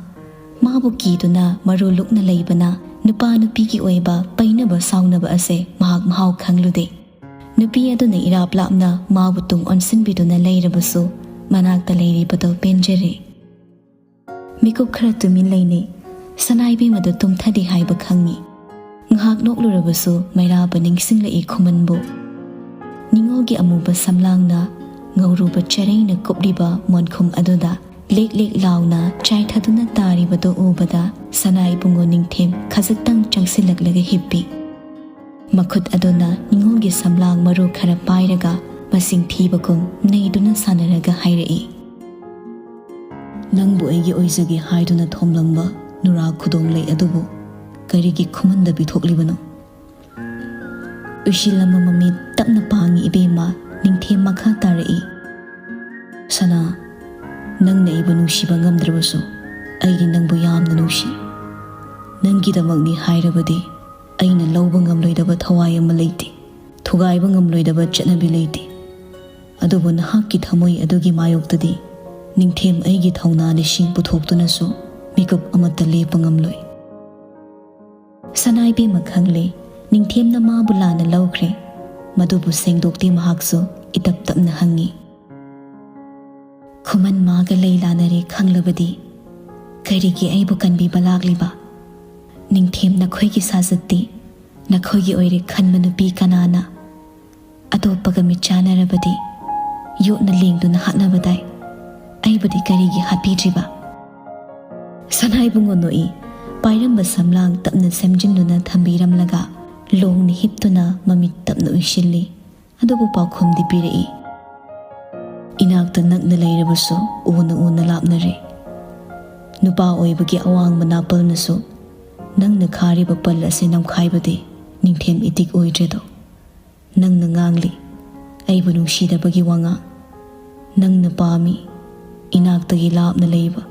ꯃꯥꯕꯨ ꯀꯤꯗꯨꯅ ꯃꯔꯨ ꯂꯨꯛꯅ ꯂꯩꯕꯅ ꯅꯨꯄꯥ ꯅꯨꯄꯤꯒꯤ ꯑꯣꯏꯕ ꯄꯩꯅꯕ ꯁꯥꯎꯅꯕ ꯑꯁꯦ ꯃꯍꯥꯛ ꯃꯍꯥꯎ ꯈꯪꯂꯨꯗꯦ꯫ ꯅꯨꯄꯤ ꯑꯗꯨꯅ ꯏꯔꯥꯞ ꯂꯥꯞꯅ ꯃꯥꯕꯨ ꯇꯨꯡ ꯑꯣꯟꯁꯤꯟꯕꯤꯗꯨꯅ ꯂꯩꯔꯕꯁꯨ ꯃꯅꯥꯛꯇ ꯂꯩꯔꯤꯕꯗꯨ ꯄꯦꯟꯖꯔꯦ꯫ ꯃꯤꯀꯨꯞ ꯈꯔ ꯇꯨꯃꯤꯟ ꯂꯩꯅꯩ꯫ ꯁꯅꯥꯏꯕꯦꯝꯃꯗꯨ ꯇꯨꯝꯊꯗꯦ ꯍꯥꯏꯕ ꯈꯪꯏ꯫ ꯉꯥꯏꯍꯥꯛ ꯅꯣꯛꯂꯨꯔꯕꯁꯨ ꯃꯩꯔꯥꯕ ꯅꯤꯡꯁꯤꯡꯂꯛꯏ ꯈꯨꯃꯟꯕꯨ꯫ ꯅꯤꯉꯣꯜꯒꯤ ꯑꯃꯨꯕ ꯁꯝꯂꯥꯡꯅ ꯉꯧꯔꯨꯕ ꯆꯔꯩꯅ ꯀꯨꯞꯂꯤꯕ ꯃꯣꯟꯈꯨꯝ ꯑꯗꯨꯗ ꯂꯦꯛ ꯂꯦꯛ ꯂꯥꯎꯅ ꯆꯥꯏꯊꯗꯨꯅ ꯇꯥꯔꯤꯕꯗꯨ ꯎꯕꯗ ꯁꯅꯥ ꯏꯕꯨꯡꯉꯣ ꯅꯤꯡꯊꯦꯝ ꯈꯖꯤꯛꯇꯪ ꯆꯪꯁꯤꯜꯂꯛꯂꯒ ꯍꯤꯞꯄꯤ꯫ ꯃꯈꯨꯠ ꯑꯗꯨꯅ ꯅꯤꯉꯣꯜꯒꯤ ꯁꯝꯂꯥꯡ ꯃꯔꯨ ꯈꯔ ꯄꯥꯏꯔꯒ ꯃꯁꯤꯡ ꯊꯤꯕꯒꯨꯝ ꯅꯩꯗꯨꯅ ꯁꯥꯟꯅꯔꯒ ꯍꯥꯏꯔꯛꯏ꯫ "ꯅꯪꯕꯨ ꯑꯩꯒꯤ ꯑꯣꯏꯖꯒꯦ ꯍꯥꯏꯗꯨꯅ ꯊꯣꯝꯂꯝꯕ ꯅꯨꯔꯥ ꯈꯨꯗꯣꯡꯂꯩ ꯑꯗꯨꯕꯨ ꯀꯔꯤꯒꯤ ꯈꯨꯃꯟꯗ ꯄꯤꯊꯣꯛꯂꯤꯕꯅꯣ?" ꯎꯏꯁꯤꯜꯂꯝꯕ ꯃꯃꯤꯠ ꯇꯞꯅ ꯄꯥꯡꯉꯤ ꯏꯕꯦꯝꯃ꯫ ꯅꯤꯡꯊꯦꯝ ꯃꯈꯥ ꯇꯥꯔꯛꯏ꯫ "ꯁꯅꯥ, ꯅꯪꯅ ꯑꯩꯕꯨ ꯅꯨꯡꯁꯤꯕ ꯉꯝꯗ꯭ꯔꯕꯁꯨ ꯑꯩꯗꯤ ꯅꯪꯕꯨ ꯌꯥꯝꯅ ꯅꯨꯡꯁꯤ꯫ ꯅꯪꯒꯤꯗꯃꯛꯅꯤ ꯍꯥꯏꯔꯕꯗꯤ ꯑꯩꯅ ꯂꯧꯕ ꯉꯝꯂꯣꯏꯗꯕ ꯊꯋꯥꯏ ꯑꯃ ꯂꯩꯇꯦ, ꯊꯨꯒꯥꯏꯕ ꯉꯝꯂꯣꯏꯗꯕ ꯆꯠꯅꯕꯤ ꯂꯩꯇꯦ꯫ ꯑꯗꯨꯕꯨ ꯅꯍꯥꯛꯀꯤ ꯊꯃꯣꯏ ꯑꯗꯨꯒꯤ ꯃꯥꯌꯣꯛꯇꯗꯤ ꯅꯤꯡꯊꯦꯝ ꯑꯩꯒꯤ ꯊꯧꯅꯥ ꯂꯤꯁꯤꯡ ꯄꯨꯊꯣꯛꯇꯨꯅꯁꯨ ꯃꯤꯀꯨꯞ ꯑꯃꯠꯇ ꯂꯦꯞꯄ ꯉꯝꯂꯣꯏ꯫" ꯁꯅꯥ ꯏꯕꯦꯝꯃ ꯈꯪꯂꯦ, ꯅꯤꯡꯊꯦꯝꯅ ꯃꯥꯕꯨ ꯂꯥꯟꯅ ꯂꯧꯈ꯭ꯔꯦ꯫ ꯃꯗꯨꯕꯨ ꯁꯦꯡꯗꯣꯛꯇꯦ ꯃꯍꯥꯛꯁꯨ ꯏꯇꯞ ꯇꯞꯅ ꯍꯪꯉꯤ꯫ "ꯈꯨꯃꯟ ꯃꯥꯒ ꯂꯩ ꯂꯥꯟꯅꯔꯦ ꯈꯪꯂꯕꯗꯤ ꯀꯔꯤꯒꯤ ꯑꯩꯕꯨ ꯀꯟꯕꯤꯕ ꯂꯥꯛꯂꯤꯕ? ꯅꯤꯡꯊꯦꯝ, ꯅꯈꯣꯏꯒꯤ ꯁꯥꯖꯠꯇꯤ ꯅꯈꯣꯏꯒꯤ ꯑꯣꯏꯔꯦ ꯈꯟꯕ ꯅꯨꯄꯤ ꯀꯅꯥꯅ ꯑꯇꯣꯞꯄꯒ ꯃꯤꯠ ꯆꯥꯟꯅꯔꯕꯗꯤ ꯌꯣꯠꯅ ꯂꯦꯡꯗꯨꯅ ꯍꯥꯠꯅꯕꯗꯥꯏ? ꯑꯩꯕꯨꯗꯤ ꯀꯔꯤꯒꯤ ꯍꯥꯠꯄꯤꯗ꯭ꯔꯤꯕ?" ꯁꯅꯥ ꯏꯕꯨꯡꯉꯣ ꯅꯣꯛꯏ꯫ ꯄꯥꯏꯔꯝꯕ ꯁꯝꯂꯥꯡ ꯇꯞꯅ ꯁꯦꯝꯖꯤꯟꯗꯨꯅ ꯊꯝꯕꯤꯔꯝꯂꯒ ꯂꯣꯡꯅ ꯍꯤꯞꯇꯨꯅ ꯃꯃꯤꯠ ꯇꯞꯅ ꯎꯏꯁꯤꯜꯂꯤ꯫ ꯑꯗꯨꯕꯨ ꯄꯥꯎꯈꯨꯝꯗꯤ ꯄꯤꯔꯛꯏ꯫ "ꯏꯅꯥꯛꯇ ꯅꯛꯅ ꯂꯩꯔꯕꯁꯨ ꯎꯅ ꯎꯅ ꯂꯥꯞꯅꯔꯦ꯫ ꯅꯨꯄꯥ ꯑꯣꯏꯕꯒꯤ ꯑꯋꯥꯡꯕ ꯅꯥꯄꯜꯅꯁꯨ ꯅꯪꯅ ꯈꯥꯔꯤꯕ ꯄꯜ ꯑꯁꯤ ꯅꯝꯈꯥꯏꯕꯗꯤ ꯅꯤꯡꯊꯦꯝ ꯏꯇꯤꯛ ꯑꯣꯏꯗ꯭ꯔꯦꯗꯣ꯫ ꯅꯪꯅ ꯉꯥꯡꯂꯤ ꯑꯩꯕꯨ ꯅꯨꯡꯁꯤꯗꯕꯒꯤ ꯋꯥꯉꯥꯡ꯫ ꯅꯪꯅ ꯄꯥꯝꯃꯤ ꯏꯅꯥꯛꯇꯒꯤ ꯂꯥꯞꯅ ꯂꯩꯕ꯫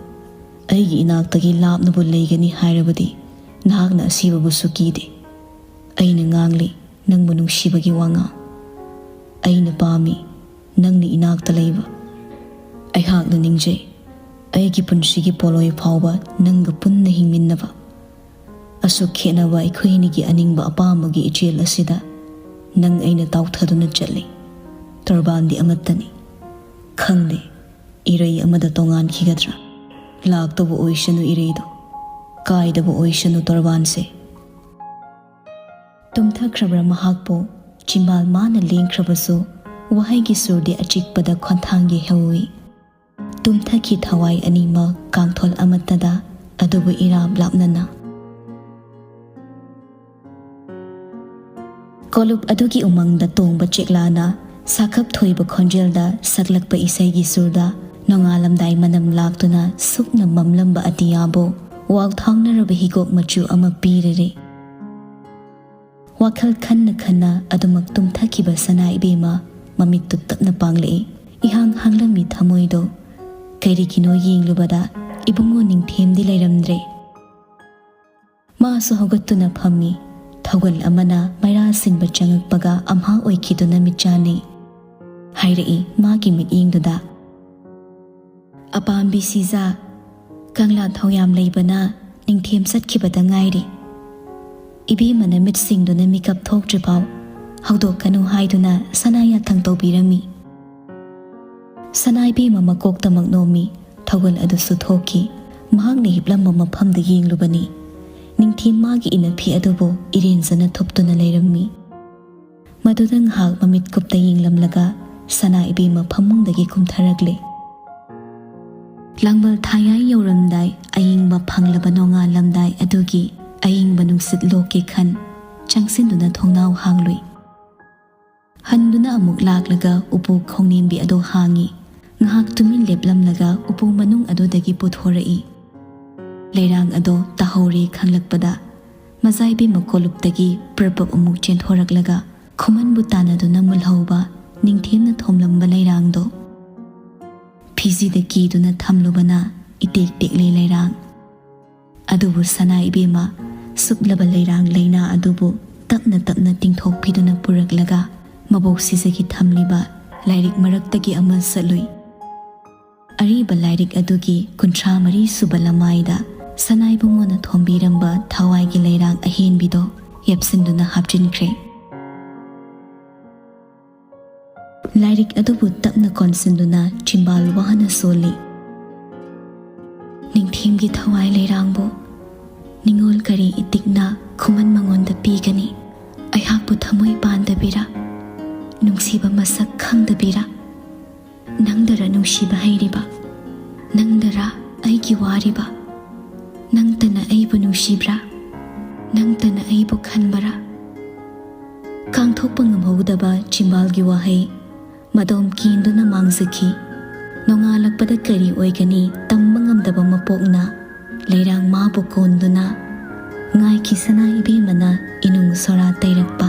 ꯑꯩꯒꯤ ꯏꯅꯥꯛꯇꯒꯤ ꯂꯥꯞꯅꯕꯨ ꯂꯩꯒꯅꯤ ꯍꯥꯏꯔꯕꯗꯤ ꯅꯍꯥꯛꯅ ꯑꯁꯤꯕꯕꯨꯁꯨ ꯀꯤꯗꯦ꯫ ꯑꯩꯅ ꯉꯥꯡꯂꯤ ꯅꯪꯕꯨ ꯅꯨꯡꯁꯤꯕꯒꯤ ꯋꯥꯉꯥꯡ꯫ ꯑꯩꯅ ꯄꯥꯝꯃꯤ ꯅꯪꯅ ꯏꯅꯥꯛꯇ ꯂꯩꯕ꯫ ꯑꯩꯍꯥꯛꯅ ꯅꯤꯡꯖꯩ ꯑꯩꯒꯤ ꯄꯨꯟꯁꯤꯒꯤ ꯄꯣꯂꯣꯏ ꯐꯥꯎꯕ ꯅꯪꯒ ꯄꯨꯟꯅ ꯍꯤꯡꯃꯤꯟꯅꯕ꯫ ꯑꯁꯨꯛ ꯈꯦꯠꯅꯕ ꯑꯩꯈꯣꯏ ꯑꯅꯤꯒꯤ ꯑꯅꯤꯡꯕ ꯑꯄꯥꯝꯕꯒꯤ ꯏꯆꯦꯜ ꯑꯁꯤꯗ ꯅꯪ ꯑꯩꯅ ꯇꯥꯎꯊꯗꯨꯅ ꯆꯠꯂꯤ꯫ ꯇꯣꯔꯕꯥꯟꯗꯤ ꯑꯃꯠꯇꯅꯤ꯫ ꯈꯪꯗꯦ ꯏꯔꯩ ꯑꯃꯗ ꯇꯣꯉꯥꯟꯈꯤꯒꯗ꯭ꯔꯥ? ꯂꯥꯛꯇꯕ ꯑꯣꯏꯁꯅꯨ ꯏꯔꯩꯗꯣ, ꯀꯥꯏꯗꯕ ꯑꯣꯏꯁꯅꯨ ꯇꯣꯔꯕꯥꯟꯁꯦ꯫" ꯇꯨꯝꯊꯈ꯭ꯔꯕ꯭ꯔꯥ ꯃꯍꯥꯛꯄꯨ? ꯆꯤꯝꯕꯥꯜ ꯃꯥꯅ ꯂꯦꯡꯈ꯭ꯔꯕꯁꯨ ꯋꯥꯍꯩꯒꯤ ꯁꯨꯔꯗꯤ ꯑꯆꯤꯛꯄꯗ ꯈꯣꯟꯊꯥꯡꯒꯤ ꯍꯧꯏ꯫ ꯇꯨꯝꯊꯈꯤ ꯊꯋꯥꯏ ꯑꯅꯤꯃꯛ ꯀꯥꯡꯊꯣꯜ ꯑꯃꯠꯇꯗ, ꯑꯗꯨꯕꯨ ꯏꯔꯥꯞ ꯂꯥꯞꯅꯅ꯫ ꯀꯣꯂꯨꯞ ꯑꯗꯨꯒꯤ ꯎꯃꯪꯗ ꯇꯣꯡꯕ ꯆꯦꯛꯂꯥꯅ ꯁꯥꯈꯞ ꯊꯣꯏꯕ ꯈꯣꯟꯖꯦꯜꯗ ꯁꯛꯂꯛꯄ ꯏꯁꯩꯒꯤ ꯁꯨꯔꯗ ꯅꯣꯡꯉꯥꯜꯂꯝꯗꯥꯏ ꯃꯅꯝ ꯂꯥꯛꯇꯨꯅ ꯁꯨꯞꯅ ꯃꯝꯂꯝꯕ ꯑꯇꯤꯌꯥꯕꯨ ꯋꯥꯎꯊꯥꯡꯅꯔꯕ ꯍꯤꯒꯣꯛ ꯃꯆꯨ ꯑꯃ ꯄꯤꯔꯔꯦ꯫ ꯋꯥꯈꯜ ꯈꯟꯅ ꯈꯟꯅ ꯑꯗꯨꯃꯛ ꯇꯨꯝꯊꯈꯤꯕ ꯁꯅꯥ ꯏꯕꯦꯝꯃ ꯃꯃꯤꯠꯇꯨ ꯇꯞꯅ ꯄꯥꯡꯂꯛꯏ꯫ ꯏꯍꯥꯡ ꯍꯥꯡꯂꯝꯃꯤ ꯊꯃꯣꯏꯗꯣ ꯀꯔꯤꯒꯤꯅꯣ ꯌꯦꯡꯂꯨꯕꯗ ꯏꯕꯨꯡꯉꯣ ꯅꯤꯡꯊꯦꯝꯗꯤ ꯂꯩꯔꯝꯗ꯭ꯔꯦ꯫ ꯃꯥꯁꯨ ꯍꯧꯒꯠꯇꯨꯅ ꯐꯝꯃꯤ꯫ ꯊꯧꯒꯜ ꯑꯃꯅ ꯃꯩꯔꯥ ꯁꯤꯟꯕ ꯆꯪꯉꯛꯄꯒ ꯑꯝꯍꯥ ꯑꯣꯏꯈꯤꯗꯨꯅ ꯃꯤꯠ ꯆꯥꯟꯅꯩ꯫ ꯍꯥꯏꯔꯛꯏ ꯃꯥꯒꯤ ꯃꯤꯠꯌꯦꯡꯗꯨꯗ, "ꯑꯄꯥꯝꯕꯤ ꯁꯤꯖꯥ, ꯀꯪꯂꯥ ꯊꯧꯌꯥꯝ ꯂꯩꯕꯅ ꯅꯤꯡꯊꯦꯝ ꯆꯠꯈꯤꯕꯗ ꯉꯥꯏꯔꯤ꯫" ꯏꯕꯦꯝꯃꯅ ꯃꯤꯠ ꯁꯤꯡꯗꯨꯅ ꯃꯤꯀꯞ ꯊꯣꯛꯇ꯭ꯔꯤꯐꯥꯎ ꯍꯧꯗꯣꯛꯀꯅꯨ ꯍꯥꯏꯗꯨꯅ ꯁꯅꯥ ꯌꯥꯊꯪ ꯇꯧꯕꯤꯔꯝꯃꯤ꯫ ꯁꯅꯥ ꯏꯕꯦꯝꯃ ꯃꯀꯣꯛꯇꯃꯛ ꯅꯣꯝꯃꯤ꯫ ꯊꯧꯒꯜ ꯑꯗꯨꯁꯨ ꯊꯣꯛꯈꯤ꯫ ꯃꯍꯥꯛꯅ ꯍꯤꯞꯂꯝꯕ ꯃꯐꯝꯗ ꯌꯦꯡꯂꯨꯕꯅꯤ꯫ ꯅꯤꯡꯊꯦꯝ ꯃꯥꯒꯤ ꯏꯅꯐꯤ ꯑꯗꯨꯕꯨ ꯏꯔꯦꯟꯖꯅ ꯊꯨꯞꯇꯨꯅ ꯂꯩꯔꯝꯃꯤ꯫ ꯃꯗꯨꯗ ꯉꯥꯏꯍꯥꯛ ꯃꯃꯤꯠ ꯀꯨꯞꯇ ꯌꯦꯡꯂꯝꯂꯒ ꯁꯅꯥ ꯏꯕꯦꯝꯃ ꯐꯃꯨꯡꯗꯒꯤ ꯀꯨꯝꯊꯔꯛꯂꯦ꯫ ꯂꯥꯡꯕꯜ ꯊꯥꯌꯥꯏ ꯌꯧꯔꯝꯗꯥꯏ ꯑꯌꯤꯡꯕ ꯐꯪꯂꯕ ꯅꯣꯡꯉꯥꯜꯂꯝꯗꯥꯏ ꯑꯗꯨꯒꯤ ꯑꯌꯤꯡꯕ ꯅꯨꯡꯁꯤꯠ ꯂꯣꯛꯀꯦ ꯈꯟ ꯆꯪꯁꯤꯟꯗꯨꯅ ꯊꯣꯡꯅꯥꯎ ꯍꯥꯡꯂꯨꯏ꯫ ꯍꯟꯗꯨꯅ ꯑꯃꯨꯛ ꯂꯥꯛꯂꯒ ꯎꯄꯨ ꯈꯣꯡꯅꯦꯝꯕꯤ ꯑꯗꯨ ꯍꯥꯡꯉꯤ꯫ ꯉꯥꯏꯍꯥꯛ ꯇꯨꯃꯤꯟ ꯂꯦꯞꯂꯝꯂꯒ ꯎꯄꯨ ꯃꯅꯨꯡ ꯑꯗꯨꯗꯒꯤ ꯄꯨꯊꯣꯔꯛꯏ꯫ ꯂꯩꯔꯥꯡ ꯑꯗꯣ ꯇꯥꯍꯧꯔꯦ ꯈꯪꯂꯛꯄꯗ ꯃꯖꯥꯏꯕꯤ ꯃꯀꯣꯂꯨꯞꯇꯒꯤ ꯄ꯭ꯔꯄꯞ ꯑꯃꯨꯛ ꯆꯦꯟꯊꯣꯔꯛꯂꯒ ꯈꯨꯃꯟꯕꯨ ꯇꯥꯟꯅꯗꯨꯅ ꯃꯨꯜꯍꯧꯕ ꯅꯤꯡꯊꯦꯝꯅ ꯊꯣꯝꯂꯝꯕ ꯂꯩꯔꯥꯡꯗꯣ ꯐꯤꯖꯤꯗ ꯀꯤꯗꯨꯅ ꯊꯝꯂꯨꯕꯅ ꯏꯇꯦꯛ ꯇꯦꯛꯂꯦ ꯂꯩꯔꯥꯡ꯫ ꯑꯗꯨꯕꯨ ꯁꯅꯥ ꯏꯕꯦꯝꯃ ꯁꯨꯞꯂꯕ ꯂꯩꯔꯥꯡ ꯂꯩꯅꯥ ꯑꯗꯨꯕꯨ ꯇꯞꯅ ꯇꯞꯅ ꯇꯤꯡꯊꯣꯛꯄꯤꯗꯨꯅ ꯄꯨꯔꯛꯂꯒ ꯃꯕꯣꯛ ꯁꯤꯖꯒꯤ ꯊꯝꯂꯤꯕ ꯂꯥꯏꯔꯤꯛ ꯃꯔꯛꯇꯒꯤ ꯑꯃ ꯆꯠꯂꯨꯏ꯫ ꯑꯔꯤꯕ ꯂꯥꯏꯔꯤꯛ ꯑꯗꯨꯒꯤ ꯀꯨꯟꯊ꯭ꯔꯥ ꯃꯔꯤ ꯁꯨꯕ ꯂꯃꯥꯏꯗ ꯁꯅꯥ ꯏꯕꯨꯡꯉꯣꯅ ꯊꯣꯝꯕꯤꯔꯝꯕ ꯊꯋꯥꯏꯒꯤ ꯂꯩꯔꯥꯡ ꯑꯍꯦꯟꯕꯤꯗꯣ ꯌꯦꯞꯁꯤꯟꯗꯨꯅ ꯍꯥꯞꯆꯤꯟꯈ꯭ꯔꯦ꯫ ꯂꯥꯏꯔꯤꯛ ꯑꯗꯨꯕꯨ ꯇꯞꯅ ꯀꯣꯟꯁꯤꯟꯗꯨꯅ ꯆꯤꯝꯕꯥꯜ ꯋꯥꯅ ꯁꯣꯜꯂꯤ꯫ ꯅꯤꯡꯊꯦꯝꯒꯤ ꯊꯋꯥꯏ ꯂꯩꯔꯥꯡꯕꯨ ꯅꯤꯡꯉꯣꯜ ꯀꯔꯤ ꯏꯇꯤꯛꯅ ꯈꯨꯃꯟ ꯃꯉꯣꯟꯗ ꯄꯤꯒꯅꯤ? ꯑꯩꯍꯥꯛꯄꯨ ꯊꯃꯣꯏ ꯄꯥꯟꯗꯕꯤꯔ? ꯅꯨꯡꯁꯤꯕ ꯃꯁꯛ ꯈꯪꯗꯕꯤꯔ? ꯅꯪꯗꯔ ꯅꯨꯡꯁꯤꯕ ꯍꯩꯔꯤꯕ? ꯅꯪꯗꯔ ꯑꯩꯒꯤ ꯋꯥꯔꯤꯕ? ꯅꯪꯇꯅ ꯑꯩꯕꯨ ꯅꯨꯡꯁꯤꯕ꯭ꯔꯥ? ꯅꯪꯇꯅ ꯑꯩꯕꯨ ꯈꯟꯕꯔꯥ? ꯀꯥꯡꯊꯣꯛꯄ ꯉꯝꯍꯧꯗꯕ ꯆꯤꯝꯕꯥꯜꯒꯤ ꯋꯥꯍꯩ꯫ ꯃꯗꯣꯝ ꯀꯦꯟꯗꯨꯅ ꯃꯥꯡꯖꯈꯤ꯫ ꯅꯣꯡꯉꯥꯜꯂꯛꯄꯗ ꯀꯔꯤ ꯑꯣꯏꯒꯅꯤ ꯇꯝꯕ ꯉꯝꯗꯕ ꯃꯄꯣꯛꯅ ꯂꯩꯔꯥꯡ ꯃꯥꯕꯨ ꯀꯣꯟꯗꯨꯅ ꯉꯥꯏꯈꯤꯁꯅꯥ ꯏꯕꯦꯝꯃꯅ ꯏꯅꯨꯡ ꯁꯣꯔꯥ ꯇꯩꯔꯛꯄ꯫